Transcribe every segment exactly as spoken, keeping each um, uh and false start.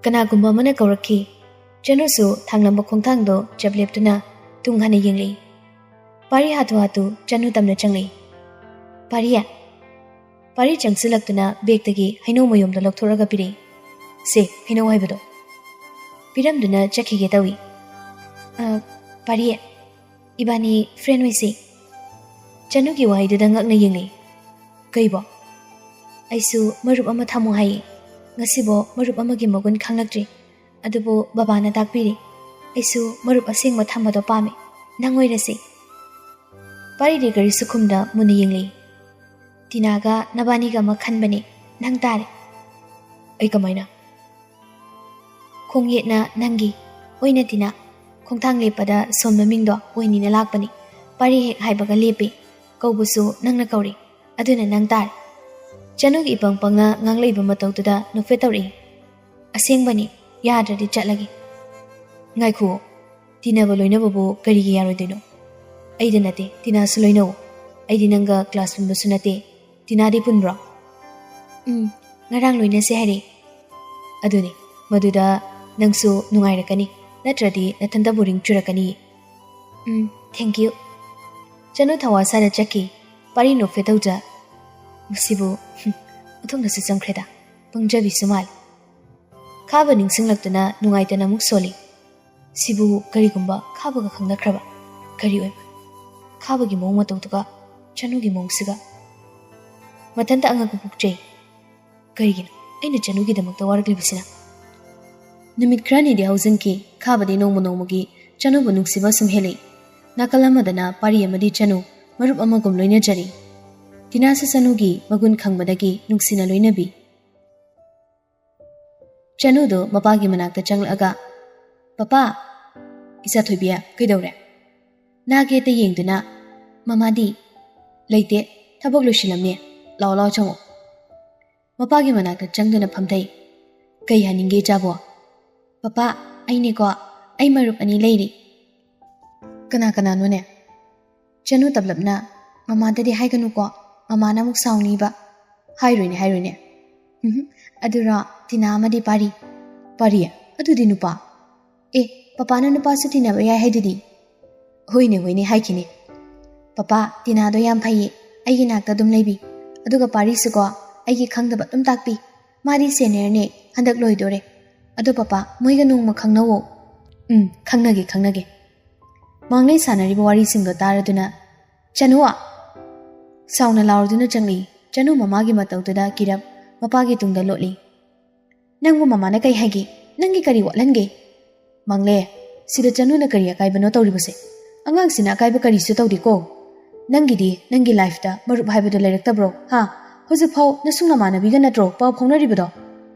ꯀꯅꯥꯒꯨꯝꯕ ꯑꯃꯅ ꯀꯧꯔꯛꯈꯤ꯫ ꯆꯅꯨꯁꯨ ꯊꯥꯡꯂꯝꯕ ꯈꯣꯡꯊꯥꯡꯗꯣ ꯆꯞ ꯂꯦꯞꯇꯨꯅ ꯇꯨꯡ ꯍꯟꯅ ꯌꯦꯡꯂꯤ꯫ ꯄꯥꯔꯤ ꯍꯥꯊꯨ ꯍꯥꯊꯨ ꯆꯅꯨ ꯇꯝꯅ ꯆꯪꯂꯛꯏ꯫ "ꯄꯥꯔꯤ, ꯄꯥꯔꯤ ꯆꯪꯁꯤꯜꯂꯛꯇꯨꯅ ꯕꯦꯒꯇꯒꯤ ꯍꯩꯅꯧ ꯃꯌꯣꯝꯗꯣ ꯂꯧꯊꯣꯔꯛꯑꯒ ꯄꯤꯔꯛꯏ꯫ "ꯁꯦ, ꯍꯩꯅꯧ ꯍꯥꯏꯕꯗꯣ꯫" ꯄꯤꯔꯝꯗꯨꯅ ꯆꯠꯈꯤꯒꯦ ꯇꯧꯏ꯫ "ꯑ, ꯄꯥꯔꯤ, ꯏꯕꯥꯅꯤ ꯐ꯭ꯔꯦꯟ ꯑꯣꯏꯁꯤ꯫" ꯆꯅꯨꯒꯤ ꯋꯥꯍꯩꯗꯨꯗ ꯉꯛꯅ ꯌꯦꯡꯂꯛꯏ꯫ "ꯀꯩꯕꯣ?" "ꯑꯩꯁꯨ ꯃꯔꯨꯞ ꯑꯃ ꯊꯝꯃꯣ ꯍꯥꯏꯌꯦ꯫ ꯉꯁꯤꯕꯣ ꯃꯔꯨꯞ ꯑꯃꯒꯤ ꯃꯒꯨꯟ ꯈꯪꯂꯛꯇ꯭ꯔꯤ꯫ ꯑꯗꯨꯕꯨ ꯕꯕꯥꯅ ꯇꯥꯛꯄꯤꯔꯤ꯫ ꯑꯩꯁꯨ ꯃꯔꯨꯞ ꯑꯁꯦꯡꯕ ꯊꯝꯕꯗꯣ ꯄꯥꯝꯃꯤ꯫ ꯅꯪ ꯑꯣꯏꯔꯁꯤ꯫" ꯄꯥꯔꯤꯗꯤ ꯀꯔꯤꯁꯨ ꯈꯨꯝꯗ ꯃꯨꯟꯅ ꯌꯦꯡꯂꯛꯏ꯫ "ꯇꯤꯅꯥꯒ ꯅꯕꯥꯅꯤꯒ ꯑꯃ ꯈꯟꯕꯅꯦ꯫ ꯅꯪ ꯇꯥꯔꯦ꯫" "ꯑꯩ ꯀꯃꯥꯏꯅ?" "ꯈꯣꯡꯌꯦꯠꯅ ꯅꯪꯒꯤ, ꯑꯣꯏꯅ ꯇꯤꯅꯥ꯫ ꯈꯣꯡꯊꯥꯡ ꯂꯦꯞꯄꯗ ꯁꯣꯟꯕ ꯃꯤꯡꯗꯣ ꯑꯣꯏꯅꯤꯅ ꯂꯥꯛꯄꯅꯤ꯫ ꯄꯥꯔꯤ ꯍꯦꯛ ꯍꯥꯏꯕꯒ ꯂꯦꯞꯄꯤ꯫ ꯀꯧꯕꯁꯨ ꯅꯪꯅ ꯀꯧꯔꯤ꯫ ꯑꯗꯨꯅ ꯅꯪ ꯇꯥꯔꯦ꯫" ꯆꯅꯨꯒꯤ ꯏꯄꯪ ꯄꯪꯅ ꯉꯥꯡꯂꯛꯏꯕ ꯃꯇꯧꯗꯨꯗ ꯅꯣꯛꯐꯦꯠ ꯇꯧꯔꯛꯏ꯫ "ꯑꯁꯦꯡꯕꯅꯤ, ꯌꯥꯗ꯭ꯔꯗꯤ ꯆꯠꯂꯒꯦ꯫" "ꯉꯥꯏꯈꯨꯑꯣ, ꯇꯤꯟꯅꯕ ꯂꯣꯏꯅꯕꯕꯨ ꯀꯔꯤꯒꯤ ꯌꯥꯔꯣꯏꯗꯣꯏꯅꯣ? ꯑꯩꯗ ꯅꯠꯇꯦ, ꯇꯤꯅꯥꯁꯨ ꯂꯣꯏꯅꯧ꯫ ꯑꯩꯗꯤ ꯅꯪꯒ ꯀ꯭ꯂꯥꯁ ꯄꯨꯟꯕꯁꯨ ꯅꯠꯇꯦ, ꯇꯤꯅꯥꯗꯤ ꯄꯨꯟꯕ꯭ꯔꯣ?" "ꯎꯝ, ꯉꯔꯥꯡ ꯂꯣꯏꯅꯁꯦ ꯍꯥꯏꯔꯛꯑꯦ꯫" "ꯑꯗꯨꯅꯤ, ꯃꯗꯨꯗ ꯅꯪꯁꯨ ꯅꯨꯡꯉꯥꯏꯔꯛꯀꯅꯤ, ꯅꯠꯇ꯭ꯔꯗꯤ ꯅꯊꯟꯇ ꯕꯣꯔꯤꯡ ꯆꯨꯔꯛꯀꯅꯤ꯫" "Um, thank you꯫" ꯆꯅꯨ ꯊꯋꯥ ꯁꯥꯅ ꯆꯠꯈꯤ꯫ ꯄꯥꯔꯤ ꯅꯣꯛꯐꯦꯠ ꯇꯧꯖ꯫ "ꯃꯁꯤꯕꯨ, ꯍꯨꯝ, ꯑꯣꯟꯊꯣꯛꯅꯁꯨ ꯆꯝꯈ꯭ꯔꯦꯗ, ꯄꯪꯖꯕꯤꯁꯨ ꯃꯥꯜꯂꯤ꯫" ꯈꯥꯕ ꯅꯤꯡꯁꯤꯡꯂꯛꯇꯨꯅ ꯅꯨꯡꯉꯥꯏꯇꯅ ꯑꯃꯨꯛ ꯁꯣꯜꯂꯤ꯫ ꯁꯤꯕꯨ ꯀꯔꯤꯒꯨꯝꯕ ꯈꯥꯕꯒ ꯈꯪꯅꯈ꯭ꯔꯕ? ꯀꯔꯤ ꯑꯣꯏꯕ? ꯈꯥꯕꯒꯤ ꯃꯑꯣꯡ ꯃꯇꯧꯗꯨꯒ ꯆꯅꯨꯒꯤ ꯃꯑꯣꯡꯁꯤꯒ꯫ ꯃꯊꯟꯇ ꯑꯉꯛꯄ ꯄꯣꯛꯆꯩ꯫ ꯀꯔꯤꯒꯤꯅꯣ ꯑꯩꯅ ꯆꯅꯨꯒꯤꯗꯃꯛꯇ ꯋꯥꯔꯛꯂꯤꯕꯁꯤꯅ? ꯅꯨꯃꯤꯠ ꯈꯔꯅꯤꯗꯤ ꯍꯧꯖꯤꯟꯈꯤ꯫ ꯈꯥꯕꯗꯤ ꯅꯣꯡꯃ ꯅꯣꯡꯃꯒꯤ ꯆꯅꯨꯕꯨ ꯅꯨꯡꯁꯤꯕ ꯁꯨꯝ ꯍꯦꯜꯂꯛꯏ꯫ ꯅꯥꯀꯜ ꯑꯃꯗꯅ ꯄꯥꯔꯤ ꯑꯃꯗꯤ ꯆꯅꯨ ꯃꯔꯨꯞ ꯑꯃꯒꯨꯝ ꯂꯣꯏꯅꯖꯔꯤ꯫ ꯇꯤꯅꯥꯁꯨ ꯆꯅꯨꯒꯤ ꯃꯒꯨꯟ ꯈꯪꯕꯗꯒꯤ ꯅꯨꯡꯁꯤꯅ ꯂꯣꯏꯅꯕꯤ꯫ ꯆꯅꯨꯗꯨ ꯃꯄꯥꯒꯤ ꯃꯅꯥꯛꯇ ꯆꯪꯂꯛꯑꯒ, "ꯄꯄꯥ!" "ꯏꯆꯥ ꯊꯣꯏꯕꯤ, ꯀꯩꯗꯧꯔꯦ?" ꯅꯥꯒꯦꯇ ꯌꯦꯡꯗꯨꯅ, "ꯃꯃꯥꯗꯤ?" "ꯂꯩꯇꯦ, ꯊꯕꯛ ꯂꯣꯏꯁꯤꯜꯂꯝꯅꯤ꯫ ꯂꯥꯛꯑꯣ, ꯂꯥꯛꯑꯣ, ꯆꯪꯉꯛꯑꯣ꯫" ꯃꯄꯥꯒꯤ ꯃꯅꯥꯛꯇ ꯆꯪꯗꯨꯅ ꯐꯝꯊꯩ꯫ "ꯀꯩ ꯍꯥꯏꯅꯤꯡꯒꯦ, ꯏꯆꯥꯕꯣ?" "ꯄꯄꯥ, ꯑꯩꯅꯦꯀꯣ, ꯑꯩ ꯃꯔꯨꯞ ꯑꯅꯤ ꯂꯩꯔꯤ꯫" "ꯀꯅꯥ ꯀꯅꯥꯅꯣꯅꯦ?" ꯆꯅꯨ ꯇꯞꯂꯞꯅ, "ꯃꯃꯥꯗꯗꯤ ꯍꯥꯏꯒꯅꯨꯀꯣ, ꯃꯃꯥꯅ ꯑꯃꯨꯛ ꯁꯥꯎꯅꯤꯕ꯫" "ꯍꯥꯏꯔꯣꯏꯅꯦ, ꯍꯥꯏꯔꯣꯏꯅꯦ꯫" "ꯎꯝꯍꯨꯝ, ꯑꯗꯨꯔꯣ, ꯇꯤꯅꯥ ꯑꯃꯗꯤ ꯄꯥꯔꯤ꯫" ꯄꯥꯔꯤ, ꯑꯗꯨꯗꯤ ꯅꯨꯄꯥ? ꯑꯦ, ꯄꯄꯥꯅ ꯅꯨꯄꯥꯁꯨ ꯇꯤꯟꯅꯕ ꯌꯥꯏ ꯍꯥꯏꯗꯨꯗꯤ꯫ ꯍꯣꯏꯅꯦ, ꯍꯣꯏꯅꯦ, ꯍꯥꯏꯈꯤꯅꯦ꯫ ꯄꯄꯥ, ꯇꯤꯅꯥꯗꯣ ꯌꯥꯝ ꯐꯩꯌꯦ, ꯑꯩꯒꯤ ꯅꯥꯛꯇ ꯑꯗꯨꯝ ꯂꯩꯕꯤ꯫ ꯑꯗꯨꯒ ꯄꯥꯔꯤꯁꯨꯀꯣ, ꯑꯩꯒꯤ ꯈꯪꯗꯕ ꯑꯗꯨꯝ ꯇꯥꯛꯄꯤ꯫ ꯃꯥꯗꯤ ꯁꯦꯅꯤꯌꯔꯅꯦ, ꯍꯟꯗꯛ ꯂꯣꯏꯗꯣꯔꯦ꯫ ꯑꯗꯣ ꯄꯄꯥ, ꯃꯣꯏꯒ ꯅꯣꯡꯃ ꯈꯪꯅꯧꯋꯣ꯫ ꯎꯝ, ꯈꯪꯅꯒꯦ, ꯈꯪꯅꯒꯦ꯫ ꯃꯥꯡꯂꯩ ꯁꯥꯟꯅꯔꯤꯕ ꯋꯥꯔꯤꯁꯤꯡꯗꯣ ꯇꯥꯔꯗꯨꯅ, "ꯆꯅꯨ!" ꯁꯥꯎꯅ ꯂꯥꯎꯔꯗꯨꯅ ꯆꯪꯂꯛꯏ꯫ ꯆꯅꯨ ꯃꯃꯥꯒꯤ ꯃꯇꯧꯗꯨꯗ ꯀꯤꯔꯞ ꯃꯄꯥꯒꯤ ꯇꯨꯡꯗ ꯂꯣꯠꯂꯤ꯫ "ꯅꯪꯕꯨ ꯃꯃꯥꯅ ꯀꯩ ꯍꯥꯏꯒꯦ? ꯅꯪꯒꯤ ꯀꯔꯤ ꯋꯥꯠꯍꯟꯒꯦ?" "ꯃꯥꯡꯂꯦ, ꯁꯤꯗ ꯆꯅꯨꯅ ꯀꯔꯤ ꯑꯀꯥꯏꯕꯅꯣ ꯇꯧꯔꯤꯕꯁꯦ? ꯑꯉꯥꯡꯁꯤꯅ ꯑꯀꯥꯏꯕ ꯀꯔꯤꯁꯨ ꯇꯧꯗꯦꯀꯣ꯫ ꯅꯪꯒꯤꯗꯤ ꯅꯪꯒꯤ ꯂꯥꯏꯐꯇ ꯃꯔꯨꯞ ꯍꯥꯏꯕꯗꯨ ꯂꯩꯔꯛꯇꯕ꯭ꯔꯣ? ꯍꯥ? ꯍꯧꯖꯤꯛꯐꯥꯎ ꯅꯁꯨꯡ ꯅꯃꯥꯟꯅꯕꯤꯒ ꯅꯠꯇ꯭ꯔꯣ ꯄꯥꯎ ꯐꯥꯎꯅꯔꯤꯕꯗꯣ?"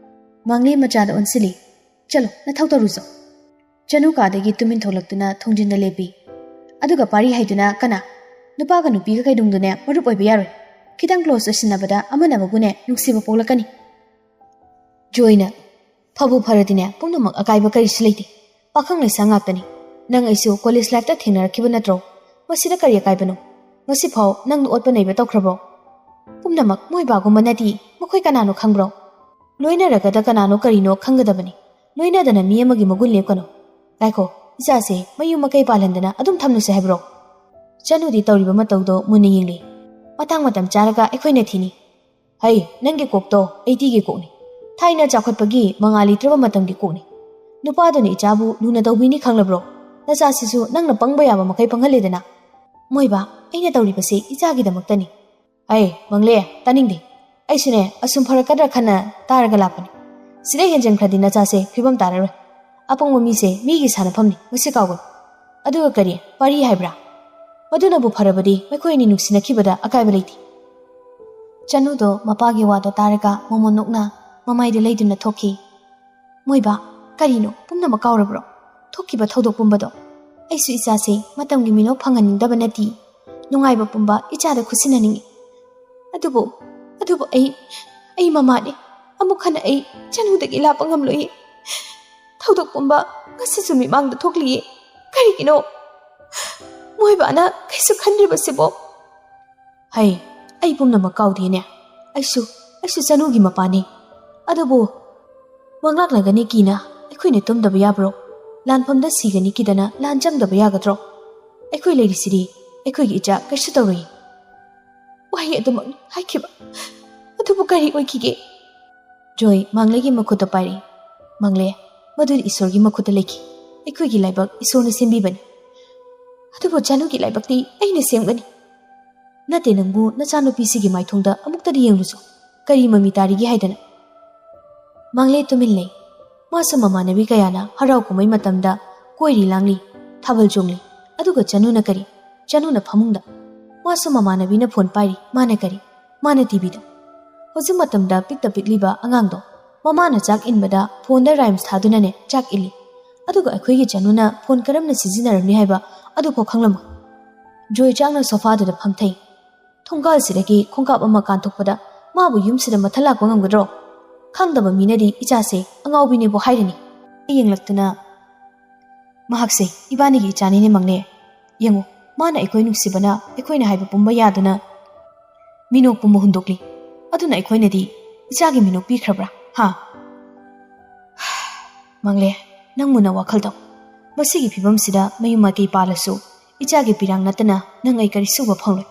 ꯃꯥꯡꯂꯦ ꯃꯆꯥꯗ ꯑꯣꯟꯁꯤꯜꯂꯤ꯫ "ꯆꯠꯂꯣ, ꯅꯊꯧ ꯇꯧꯔꯨꯆꯣ꯫" ꯆꯅꯨ ꯀꯥꯗꯒꯤ ꯇꯨꯃꯤꯟ ꯊꯣꯛꯂꯛꯇꯨꯅ ꯊꯣꯡꯖꯤꯟꯗ ꯂꯦꯞꯄꯤ꯫ ꯑꯗꯨꯒ ꯄꯥꯔꯤ ꯍꯥꯏꯗꯨꯅ ꯀꯅꯥ? ꯅꯨꯄꯥꯒ ꯅꯨꯄꯤꯒ ꯀꯩꯗꯧꯅꯨꯡꯗꯅꯦ ꯃꯔꯨꯞ ꯑꯣꯏꯕ ꯌꯥꯔꯣꯏ꯫ ꯈꯤꯇꯪ ꯀ꯭ꯂꯣꯁ ꯑꯣꯏꯁꯤꯟꯅꯕꯗ ꯑꯃꯅ ꯑꯃꯕꯨꯅꯦ ꯅꯨꯡꯁꯤꯕ ꯄꯣꯛꯂꯛꯀꯅꯤ꯫ ꯖꯣꯏꯅ, "ꯐꯕꯨ ꯐꯔꯗꯤꯅꯦ, ꯄꯨꯝꯅꯃꯛ ꯑꯀꯥꯏꯕ ꯀꯔꯤꯁꯨ ꯂꯩꯇꯦ꯫ ꯄꯥꯈꯪ ꯂꯩꯁꯥ ꯉꯥꯛꯇꯅꯤ꯫ ꯅꯪ ꯑꯩꯁꯨ ꯀꯣꯂꯦꯖ ꯂꯥꯏꯐꯇ ꯊꯦꯡꯅꯔꯛꯈꯤꯕ ꯅꯠꯇ꯭ꯔꯣ? ꯃꯁꯤꯗ ꯀꯔꯤ ꯑꯀꯥꯏꯕꯅꯣ? ꯉꯁꯤꯐꯥꯎ ꯅꯪꯅ ꯑꯣꯠꯄ ꯅꯩꯕ ꯇꯧꯈ꯭ꯔꯕꯣ?" "ꯄꯨꯝꯅꯃꯛ ꯃꯣꯏ ꯕꯥꯒꯨꯝꯕ ꯅꯠꯇꯦ꯫ ꯃꯈꯣꯏ ꯀꯅꯥꯅꯣ ꯈꯪꯕ꯭ꯔꯣ? ꯂꯣꯏꯅꯔꯒꯗ ꯀꯅꯥꯅꯣ ꯀꯔꯤꯅꯣ ꯈꯪꯒꯗꯕꯅꯤ꯫ ꯂꯣꯏꯅꯗꯅ ꯃꯤ ꯑꯃꯒꯤ ꯃꯒꯨꯟ ꯂꯦꯞꯀꯅꯨ꯫ ꯉꯥꯏꯈꯣ, ꯏꯆꯥꯁꯦ ꯃꯌꯨꯝ ꯃꯀꯩ ꯄꯥꯜꯍꯟꯗꯅ ꯑꯗꯨꯝ ꯊꯝꯂꯁꯦ ꯍꯥꯏꯕ꯭ꯔꯣ?" ꯆꯅꯨꯗꯤ ꯇꯧꯔꯤꯕ ꯃꯇꯧꯗꯣ ꯃꯨꯟꯅ ꯌꯦꯡꯂꯤ꯫ "ꯃꯇꯥꯡ ꯃꯇꯝ ꯆꯥꯔꯒ ꯑꯩꯈꯣꯏꯅ ꯊꯤꯅꯤ꯫ ꯍꯩ, ꯅꯪꯒꯤ ꯀꯣꯛꯇꯣ ꯑꯩꯇꯤꯒꯤ ꯀꯣꯛꯅꯤ꯫ ꯊꯥꯏꯅ ꯆꯥꯎꯈꯠꯄꯒꯤ ꯃꯉꯥꯜ ꯂꯩꯇ꯭ꯔꯕ ꯃꯇꯝꯒꯤ ꯀꯣꯛꯅꯤ꯫ ꯅꯨꯄꯥꯗꯨꯅ ꯏꯆꯥꯕꯨ ꯂꯨꯅ ꯇꯧꯕꯤꯅꯤ ꯈꯪꯂꯕ꯭ꯔꯣ? ꯅꯆꯥꯁꯤꯁꯨ ꯅꯪꯅ ꯄꯪꯕ ꯌꯥꯕ ꯃꯈꯩ ꯄꯪꯍꯜꯂꯦꯗꯅ꯫" "ꯃꯣꯏꯕꯥ, ꯑꯩꯅ ꯇꯧꯔꯤꯕꯁꯤ ꯏꯆꯥꯒꯤꯗꯃꯛꯇꯅꯤ꯫" "ꯑꯩ, ꯃꯪꯂꯦ, ꯇꯥꯅꯤꯡꯗꯦ꯫ ꯑꯩꯁꯨꯅꯦ, ꯑꯁꯨꯝ ꯐꯔꯛꯀꯗ꯭ꯔꯥ ꯈꯟꯅ ꯇꯥꯔꯒ ꯂꯥꯛꯄꯅꯤ꯫ ꯁꯤꯗ ꯍꯦꯟꯖꯤꯟꯈ꯭ꯔꯗꯤ ꯅꯆꯥꯁꯦ ꯐꯤꯕꯝ ꯇꯥꯔꯔꯣꯏ꯫ ꯑꯄꯪꯕ ꯃꯤꯁꯦ ꯃꯤꯒꯤ ꯁꯥꯟꯅꯐꯝꯅꯤ, ꯃꯁꯤ ꯀꯥꯎꯒꯅꯨ꯫ ꯑꯗꯨꯒ ꯀꯔꯤ, ꯄꯥꯔꯤ ꯍꯥꯏꯕ꯭ꯔꯥ? ꯃꯗꯨꯅꯕꯨ ꯐꯔꯕꯗꯤ ꯃꯈꯣꯏ ꯑꯅꯤ ꯅꯨꯡꯁꯤꯅꯈꯤꯕꯗ ꯑꯀꯥꯏꯕ ꯂꯩꯇꯦ꯫" ꯆꯅꯨꯗꯣ ꯃꯄꯥꯒꯤ ꯋꯥꯗꯣ ꯇꯥꯔꯒ ꯃꯣꯃꯣꯟ ꯅꯣꯛꯅ ꯃꯃꯥꯏꯗ ꯂꯩꯗꯨꯅ ꯊꯣꯛꯈꯤ꯫ "ꯃꯣꯏꯕꯥ, ꯀꯔꯤꯅꯣ, ꯄꯨꯝꯅꯃꯛ ꯀꯥꯎꯔꯕ꯭ꯔꯣ? ꯊꯣꯛꯈꯤꯕ ꯊꯧꯗꯣꯛ ꯄꯨꯝꯕꯗꯣ? ꯑꯩꯁꯨ ꯏꯆꯥꯁꯦ ꯃꯇꯝꯒꯤ ꯃꯤꯅꯣꯛ ꯐꯪꯍꯟꯅꯤꯡꯗꯕ ꯅꯠꯇꯦ꯫ ꯅꯨꯡꯉꯥꯏꯕ ꯄꯨꯝꯕ ꯏꯆꯥꯗ ꯈꯨꯠꯁꯤꯟꯅꯅꯤꯡꯏ꯫ ꯑꯗꯨꯕꯨ, ꯑꯗꯨꯕꯨ ꯑꯩ, ꯑꯩ ꯃꯃꯥꯅꯤ꯫ ꯑꯃꯨꯛ ꯍꯟꯅ ꯑꯩ ꯆꯅꯨꯗꯒꯤ ꯂꯥꯞꯄ ꯉꯝꯂꯣꯏꯌꯦ꯫ ꯊꯧꯗꯣꯛ ꯄꯨꯝꯕ ꯉꯁꯤꯁꯨ ꯃꯤꯃꯥꯡꯗ ꯊꯣꯛꯂꯤꯌꯦ꯫ ꯀꯔꯤꯒꯤꯅꯣ? ꯃꯣꯏꯕꯥꯅ ꯀꯩꯁꯨ ꯈꯟꯗ꯭ꯔꯤꯕꯁꯤꯕꯣ?" "ꯍꯩ, ꯑꯩ ꯄꯨꯝꯅꯃꯛ ꯀꯥꯎꯗꯦꯅꯦ꯫ ꯑꯩꯁꯨ, ꯑꯩꯁꯨ ꯆꯅꯨꯒꯤ ꯃꯄꯥꯅꯤ꯫ ꯑꯗꯨꯕꯨ ꯃꯪꯂꯥꯛꯅꯒꯅꯤ ꯀꯤꯅ ꯑꯩꯈꯣꯏꯅ ꯇꯨꯝꯗꯕ ꯌꯥꯕ꯭ꯔꯣ? ꯂꯥꯟꯐꯝꯗ ꯁꯤꯒꯅꯤ ꯀꯤꯗꯅ ꯂꯥꯟ ꯆꯪꯗꯕ ꯌꯥꯒꯗ꯭ꯔꯣ? ꯑꯩꯈꯣꯏ ꯂꯩꯔꯤꯁꯤꯗꯤ꯫ ꯑꯩꯈꯣꯏꯒꯤ ꯏꯆꯥ ꯀꯩꯁꯨ ꯇꯧꯔꯣꯏ꯫ ꯋꯥꯍꯩ ꯑꯗꯨꯃꯛꯅꯤ ꯍꯥꯏꯈꯤꯕ꯫ ꯑꯗꯨꯕꯨ ꯀꯔꯤ ꯑꯣꯏꯈꯤꯒꯦ? ꯖꯣꯏ ꯃꯥꯡꯂꯦꯒꯤ ꯃꯈꯨꯠꯇ ꯄꯥꯏꯔꯛꯏ꯫ ꯃꯥꯡꯂꯦ, ꯃꯗꯨꯗꯤ ꯏꯁꯣꯔꯒꯤ ꯃꯈꯨꯠꯇ ꯂꯩꯈꯤ꯫ ꯑꯩꯈꯣꯏꯒꯤ ꯂꯥꯏꯕꯛ ꯏꯁꯣꯔꯅ ꯁꯦꯝꯕꯤꯕꯅꯤ꯫ ꯑꯗꯨꯕꯨ ꯆꯥꯅꯨꯒꯤ ꯂꯥꯏꯕꯛꯇꯤ ꯑꯩꯅ ꯁꯦꯝꯒꯅꯤ꯫ ꯅꯠꯇꯦ, ꯅꯪꯕꯨ ꯅꯆꯥꯅꯨꯄꯤꯁꯤꯒꯤ ꯃꯥꯏꯊꯣꯡꯗ ꯑꯃꯨꯛꯇꯗꯤ ꯌꯦꯡꯂꯨꯆꯣ꯫ ꯀꯔꯤ ꯃꯃꯤ ꯇꯥꯔꯤꯒꯦ ꯍꯥꯏꯗꯅ꯫ ꯃꯥꯡꯂꯦ ꯇꯨꯃꯤꯟ ꯂꯩ꯫ ꯃꯥꯁꯨ ꯃꯃꯥꯟꯅꯕꯤ ꯀꯌꯥꯅ ꯍꯔꯥꯎ ꯀꯨꯝꯍꯩ ꯃꯇꯝꯗ ꯀꯣꯏꯔꯤ ꯂꯥꯡꯂꯤ, ꯊꯥꯕꯜ ꯆꯣꯡꯂꯤ꯫ ꯑꯗꯨꯒ ꯆꯅꯨꯅ ꯀꯔꯤ? ꯆꯅꯨꯅ ꯐꯃꯨꯡꯗ꯫ ꯃꯥꯁꯨ ꯃꯃꯥꯟꯅꯕꯤꯅ ꯐꯣꯟ ꯄꯥꯏꯔꯤ, ꯃꯥꯅ ꯀꯔꯤ? ꯃꯥꯅ ꯇꯤꯚꯤꯗ꯫ ꯍꯧꯖꯤꯛ ꯃꯇꯝꯗ ꯄꯤꯛꯇ ꯄꯤꯛꯂꯤꯕ ꯑꯉꯥꯡꯗꯣ ꯃꯃꯥꯅ ꯆꯥꯛ ꯏꯟꯕꯗ ꯐꯣꯟꯗ ꯔꯥꯏꯝꯁ ꯊꯥꯗꯨꯅꯅꯦ ꯆꯥꯛ ꯏꯜꯂꯤ꯫ ꯑꯗꯨꯒ ꯑꯩꯈꯣꯏꯒꯤ ꯆꯅꯨꯅ ꯐꯣꯟ ꯀꯔꯝꯅ ꯁꯤꯖꯤꯟꯅꯔꯝꯃꯤ ꯍꯥꯏꯕ ꯑꯗꯨꯐꯥꯎ ꯈꯪꯂꯝꯃꯣꯏ꯫ ꯖꯣꯏ ꯆꯥꯛꯅ ꯁꯣꯐꯥꯗꯨꯗ ꯐꯝꯊꯩ꯫ ꯊꯣꯡꯒꯥꯜꯁꯤꯗꯒꯤ ꯈꯣꯡꯀꯥꯞ ꯑꯃ ꯀꯥꯟꯊꯣꯛꯄꯗ ꯃꯥꯕꯨ ꯌꯨꯝꯁꯤꯗ ꯃꯊꯜ ꯂꯥꯛꯄ ꯉꯝꯒꯗ꯭ꯔꯣ? ꯈꯪꯗꯕ ꯃꯤꯅꯗꯤ ꯏꯆꯥꯁꯦ ꯑꯉꯥꯎꯕꯤꯅꯦꯕꯨ ꯍꯥꯏꯔꯅꯤ꯫ ꯑꯩ ꯌꯦꯡꯂꯛꯇꯨꯅ, "ꯃꯍꯥꯛꯁꯦ ꯏꯕꯥꯅꯤꯒꯤ ꯏꯆꯥꯅꯤꯅꯦ ꯃꯪꯂꯦ꯫ ꯌꯦꯡꯉꯨ, ꯃꯥꯅ ꯑꯩꯈꯣꯏ ꯅꯨꯡꯁꯤꯕꯅ ꯑꯩꯈꯣꯏꯅ ꯍꯥꯏꯕ ꯄꯨꯝꯕ ꯌꯥꯗꯨꯅ ꯃꯤꯅꯣꯛ ꯄꯨꯝꯕ ꯍꯨꯟꯗꯣꯛꯂꯤ꯫ ꯑꯗꯨꯅ ꯑꯩꯈꯣꯏꯅꯗꯤ ꯏꯆꯥꯒꯤ ꯃꯤꯅꯣꯛ ꯄꯤꯈ꯭ꯔꯕ꯭ꯔꯥ? ꯍꯥ?" "ꯃꯪꯂꯦ, ꯅꯪ ꯃꯨꯟꯅ ꯋꯥꯈꯜ ꯇꯧ꯫ ꯃꯁꯤꯒꯤ ꯐꯤꯕꯝꯁꯤꯗ ꯃꯌꯨꯝ ꯃꯀꯩ ꯄꯥꯜꯂꯁꯨ ꯏꯆꯥꯒꯤ ꯄꯤꯔꯥꯡ ꯅꯠꯇꯅ ꯅꯪ ꯑꯩ ꯀꯔꯤꯁꯨ ꯎꯕ ꯐꯪꯂꯣꯏ꯫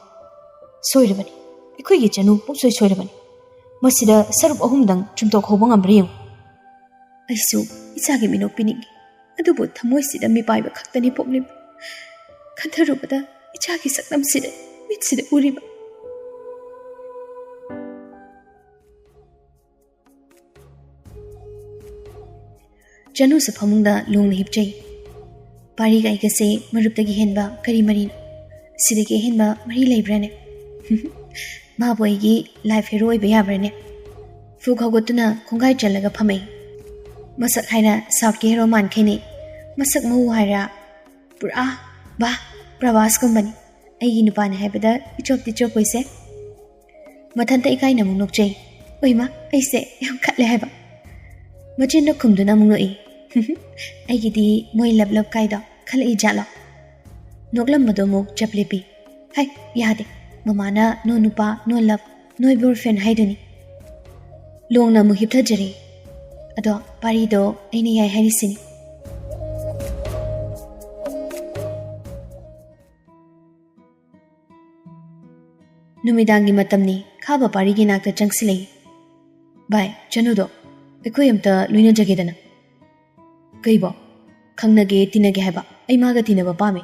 ꯁꯣꯏꯔꯕꯅꯤ꯫ ꯑꯩꯈꯣꯏꯒꯤ ꯆꯅꯨ ꯄꯨꯡꯁꯣꯏ ꯁꯣꯏꯔꯕꯅꯤ꯫ ꯃꯁꯤꯗ ꯁꯔꯨꯛ ꯑꯍꯨꯝꯗꯪ ꯆꯨꯝꯊꯣꯛꯍꯧꯕ ꯉꯝꯕ꯭ꯔꯥ ꯌꯦꯡꯉꯨ꯫" "ꯑꯩꯁꯨ ꯏꯆꯥꯒꯤ ꯃꯤꯅꯣꯛ ꯄꯤꯅꯤꯡꯏ꯫ ꯑꯗꯨꯕꯨ ꯊꯃꯣꯏꯁꯤꯗ ꯃꯤꯄꯥꯏꯕ ꯈꯛꯇꯅꯤ ꯄꯣꯛꯂꯤꯕ꯫ ꯈꯟꯊꯔꯨꯕꯗ ꯏꯆꯥꯒꯤ ꯁꯛꯇꯝꯁꯤꯗ ꯃꯤꯠꯁꯤꯗ ꯎꯔꯤꯕ꯫" ꯆꯅꯨꯁꯨ ꯐꯃꯨꯡꯗ ꯂꯣꯡꯅ ꯍꯤꯞꯆꯩ꯫ ꯄꯥꯔꯤꯒ ꯑꯩꯒꯁꯦ ꯃꯔꯨꯞꯇꯒꯤ ꯍꯦꯟꯕ ꯀꯔꯤ ꯃꯔꯤꯅꯣ? ꯁꯤꯗꯒꯤ ꯑꯍꯦꯟꯕ ꯃꯔꯤ ꯂꯩꯕ꯭ꯔꯥꯅꯦ? ꯃꯥꯕꯨ ꯑꯩꯒꯤ ꯂꯥꯏꯐ ꯍꯦꯔꯣ ꯑꯣꯏꯕ ꯌꯥꯕ꯭ꯔꯥꯅꯦ? ꯐꯨꯛ ꯍꯧꯒꯠꯇꯨꯅ ꯈꯣꯡꯒꯥꯏ ꯆꯜꯂꯒ ꯐꯝꯃꯛꯏ꯫ ꯃꯁꯛ ꯍꯥꯏꯔ ꯁꯥꯎꯠꯀꯤ ꯍꯦꯔꯣ ꯃꯥꯟꯈꯩꯅꯦ꯫ ꯃꯁꯛ ꯃꯎ ꯍꯥꯏꯔ ꯄꯨꯔꯥ, ꯕꯥ, ꯄ꯭ꯔꯚꯥꯁꯀꯨꯝꯕꯅꯤ꯫ ꯑꯩꯒꯤ ꯅꯨꯄꯥꯅꯦ ꯍꯥꯏꯕꯗ ꯏꯆꯣꯞꯇꯤ ꯆꯣꯞꯄꯣꯏꯁꯦ꯫ ꯃꯊꯟꯇ ꯏꯀꯥꯏꯅ ꯑꯃꯨꯛ ꯅꯣꯛꯆꯩ꯫ ꯑꯣꯏꯃ, ꯑꯩꯁꯦ ꯌꯥꯝ ꯈꯠꯂꯦ ꯍꯥꯏꯕ꯫ ꯃꯆꯤꯟꯗ ꯈꯨꯝꯗꯨꯅ ꯑꯃꯨꯛ ꯅꯣꯛꯏ꯫ "ꯑꯩꯒꯤꯗꯤ ꯃꯣꯏ ꯂꯞ ꯂꯞ ꯀꯥꯏꯗꯣ ꯈꯜꯂꯛꯏ ꯖꯥꯠꯂꯣ?" ꯅꯣꯛꯂꯝꯕꯗꯣ ꯑꯃꯨꯛ ꯆꯞ ꯂꯦꯞꯄꯤ꯫ "ꯍꯥꯏ, ꯌꯥꯗꯦ꯫ ꯃꯃꯥꯅ ꯅꯣ ꯅꯨꯄꯥ, ꯅꯣ ꯂꯞ, ꯅꯣ ꯕꯣꯏꯐ꯭ꯔꯦꯟ ꯍꯥꯏꯗꯨꯅꯤ꯫" ꯂꯣꯡꯅ ꯑꯃꯨꯛ ꯍꯤꯞꯊꯖꯔꯤ꯫ ꯑꯗꯣ ꯄꯥꯔꯤꯗꯣ ꯑꯩꯅ ꯌꯥꯏ ꯍꯥꯏꯔꯤꯁꯤꯅꯤ꯫ ꯅꯨꯃꯤꯗꯥꯡꯒꯤ ꯃꯇꯝꯅꯤ꯫ ꯈꯥꯕ ꯄꯥꯔꯤꯒꯤ ꯅꯥꯛꯇ ꯆꯪꯁꯤꯜꯂꯛꯏ꯫ "ꯚꯥꯏ, ꯆꯅꯨꯗꯣ ꯑꯩꯈꯣꯏ ꯑꯝꯇ ꯂꯣꯏꯅꯖꯒꯦꯗꯅ꯫" "ꯀꯩꯕꯣ? ꯈꯪꯅꯒꯦ, ꯇꯤꯟꯅꯒꯦ ꯍꯥꯏꯕ? ꯑꯩ ꯃꯥꯒ ꯇꯤꯟꯅꯕ ꯄꯥꯝꯃꯦ꯫"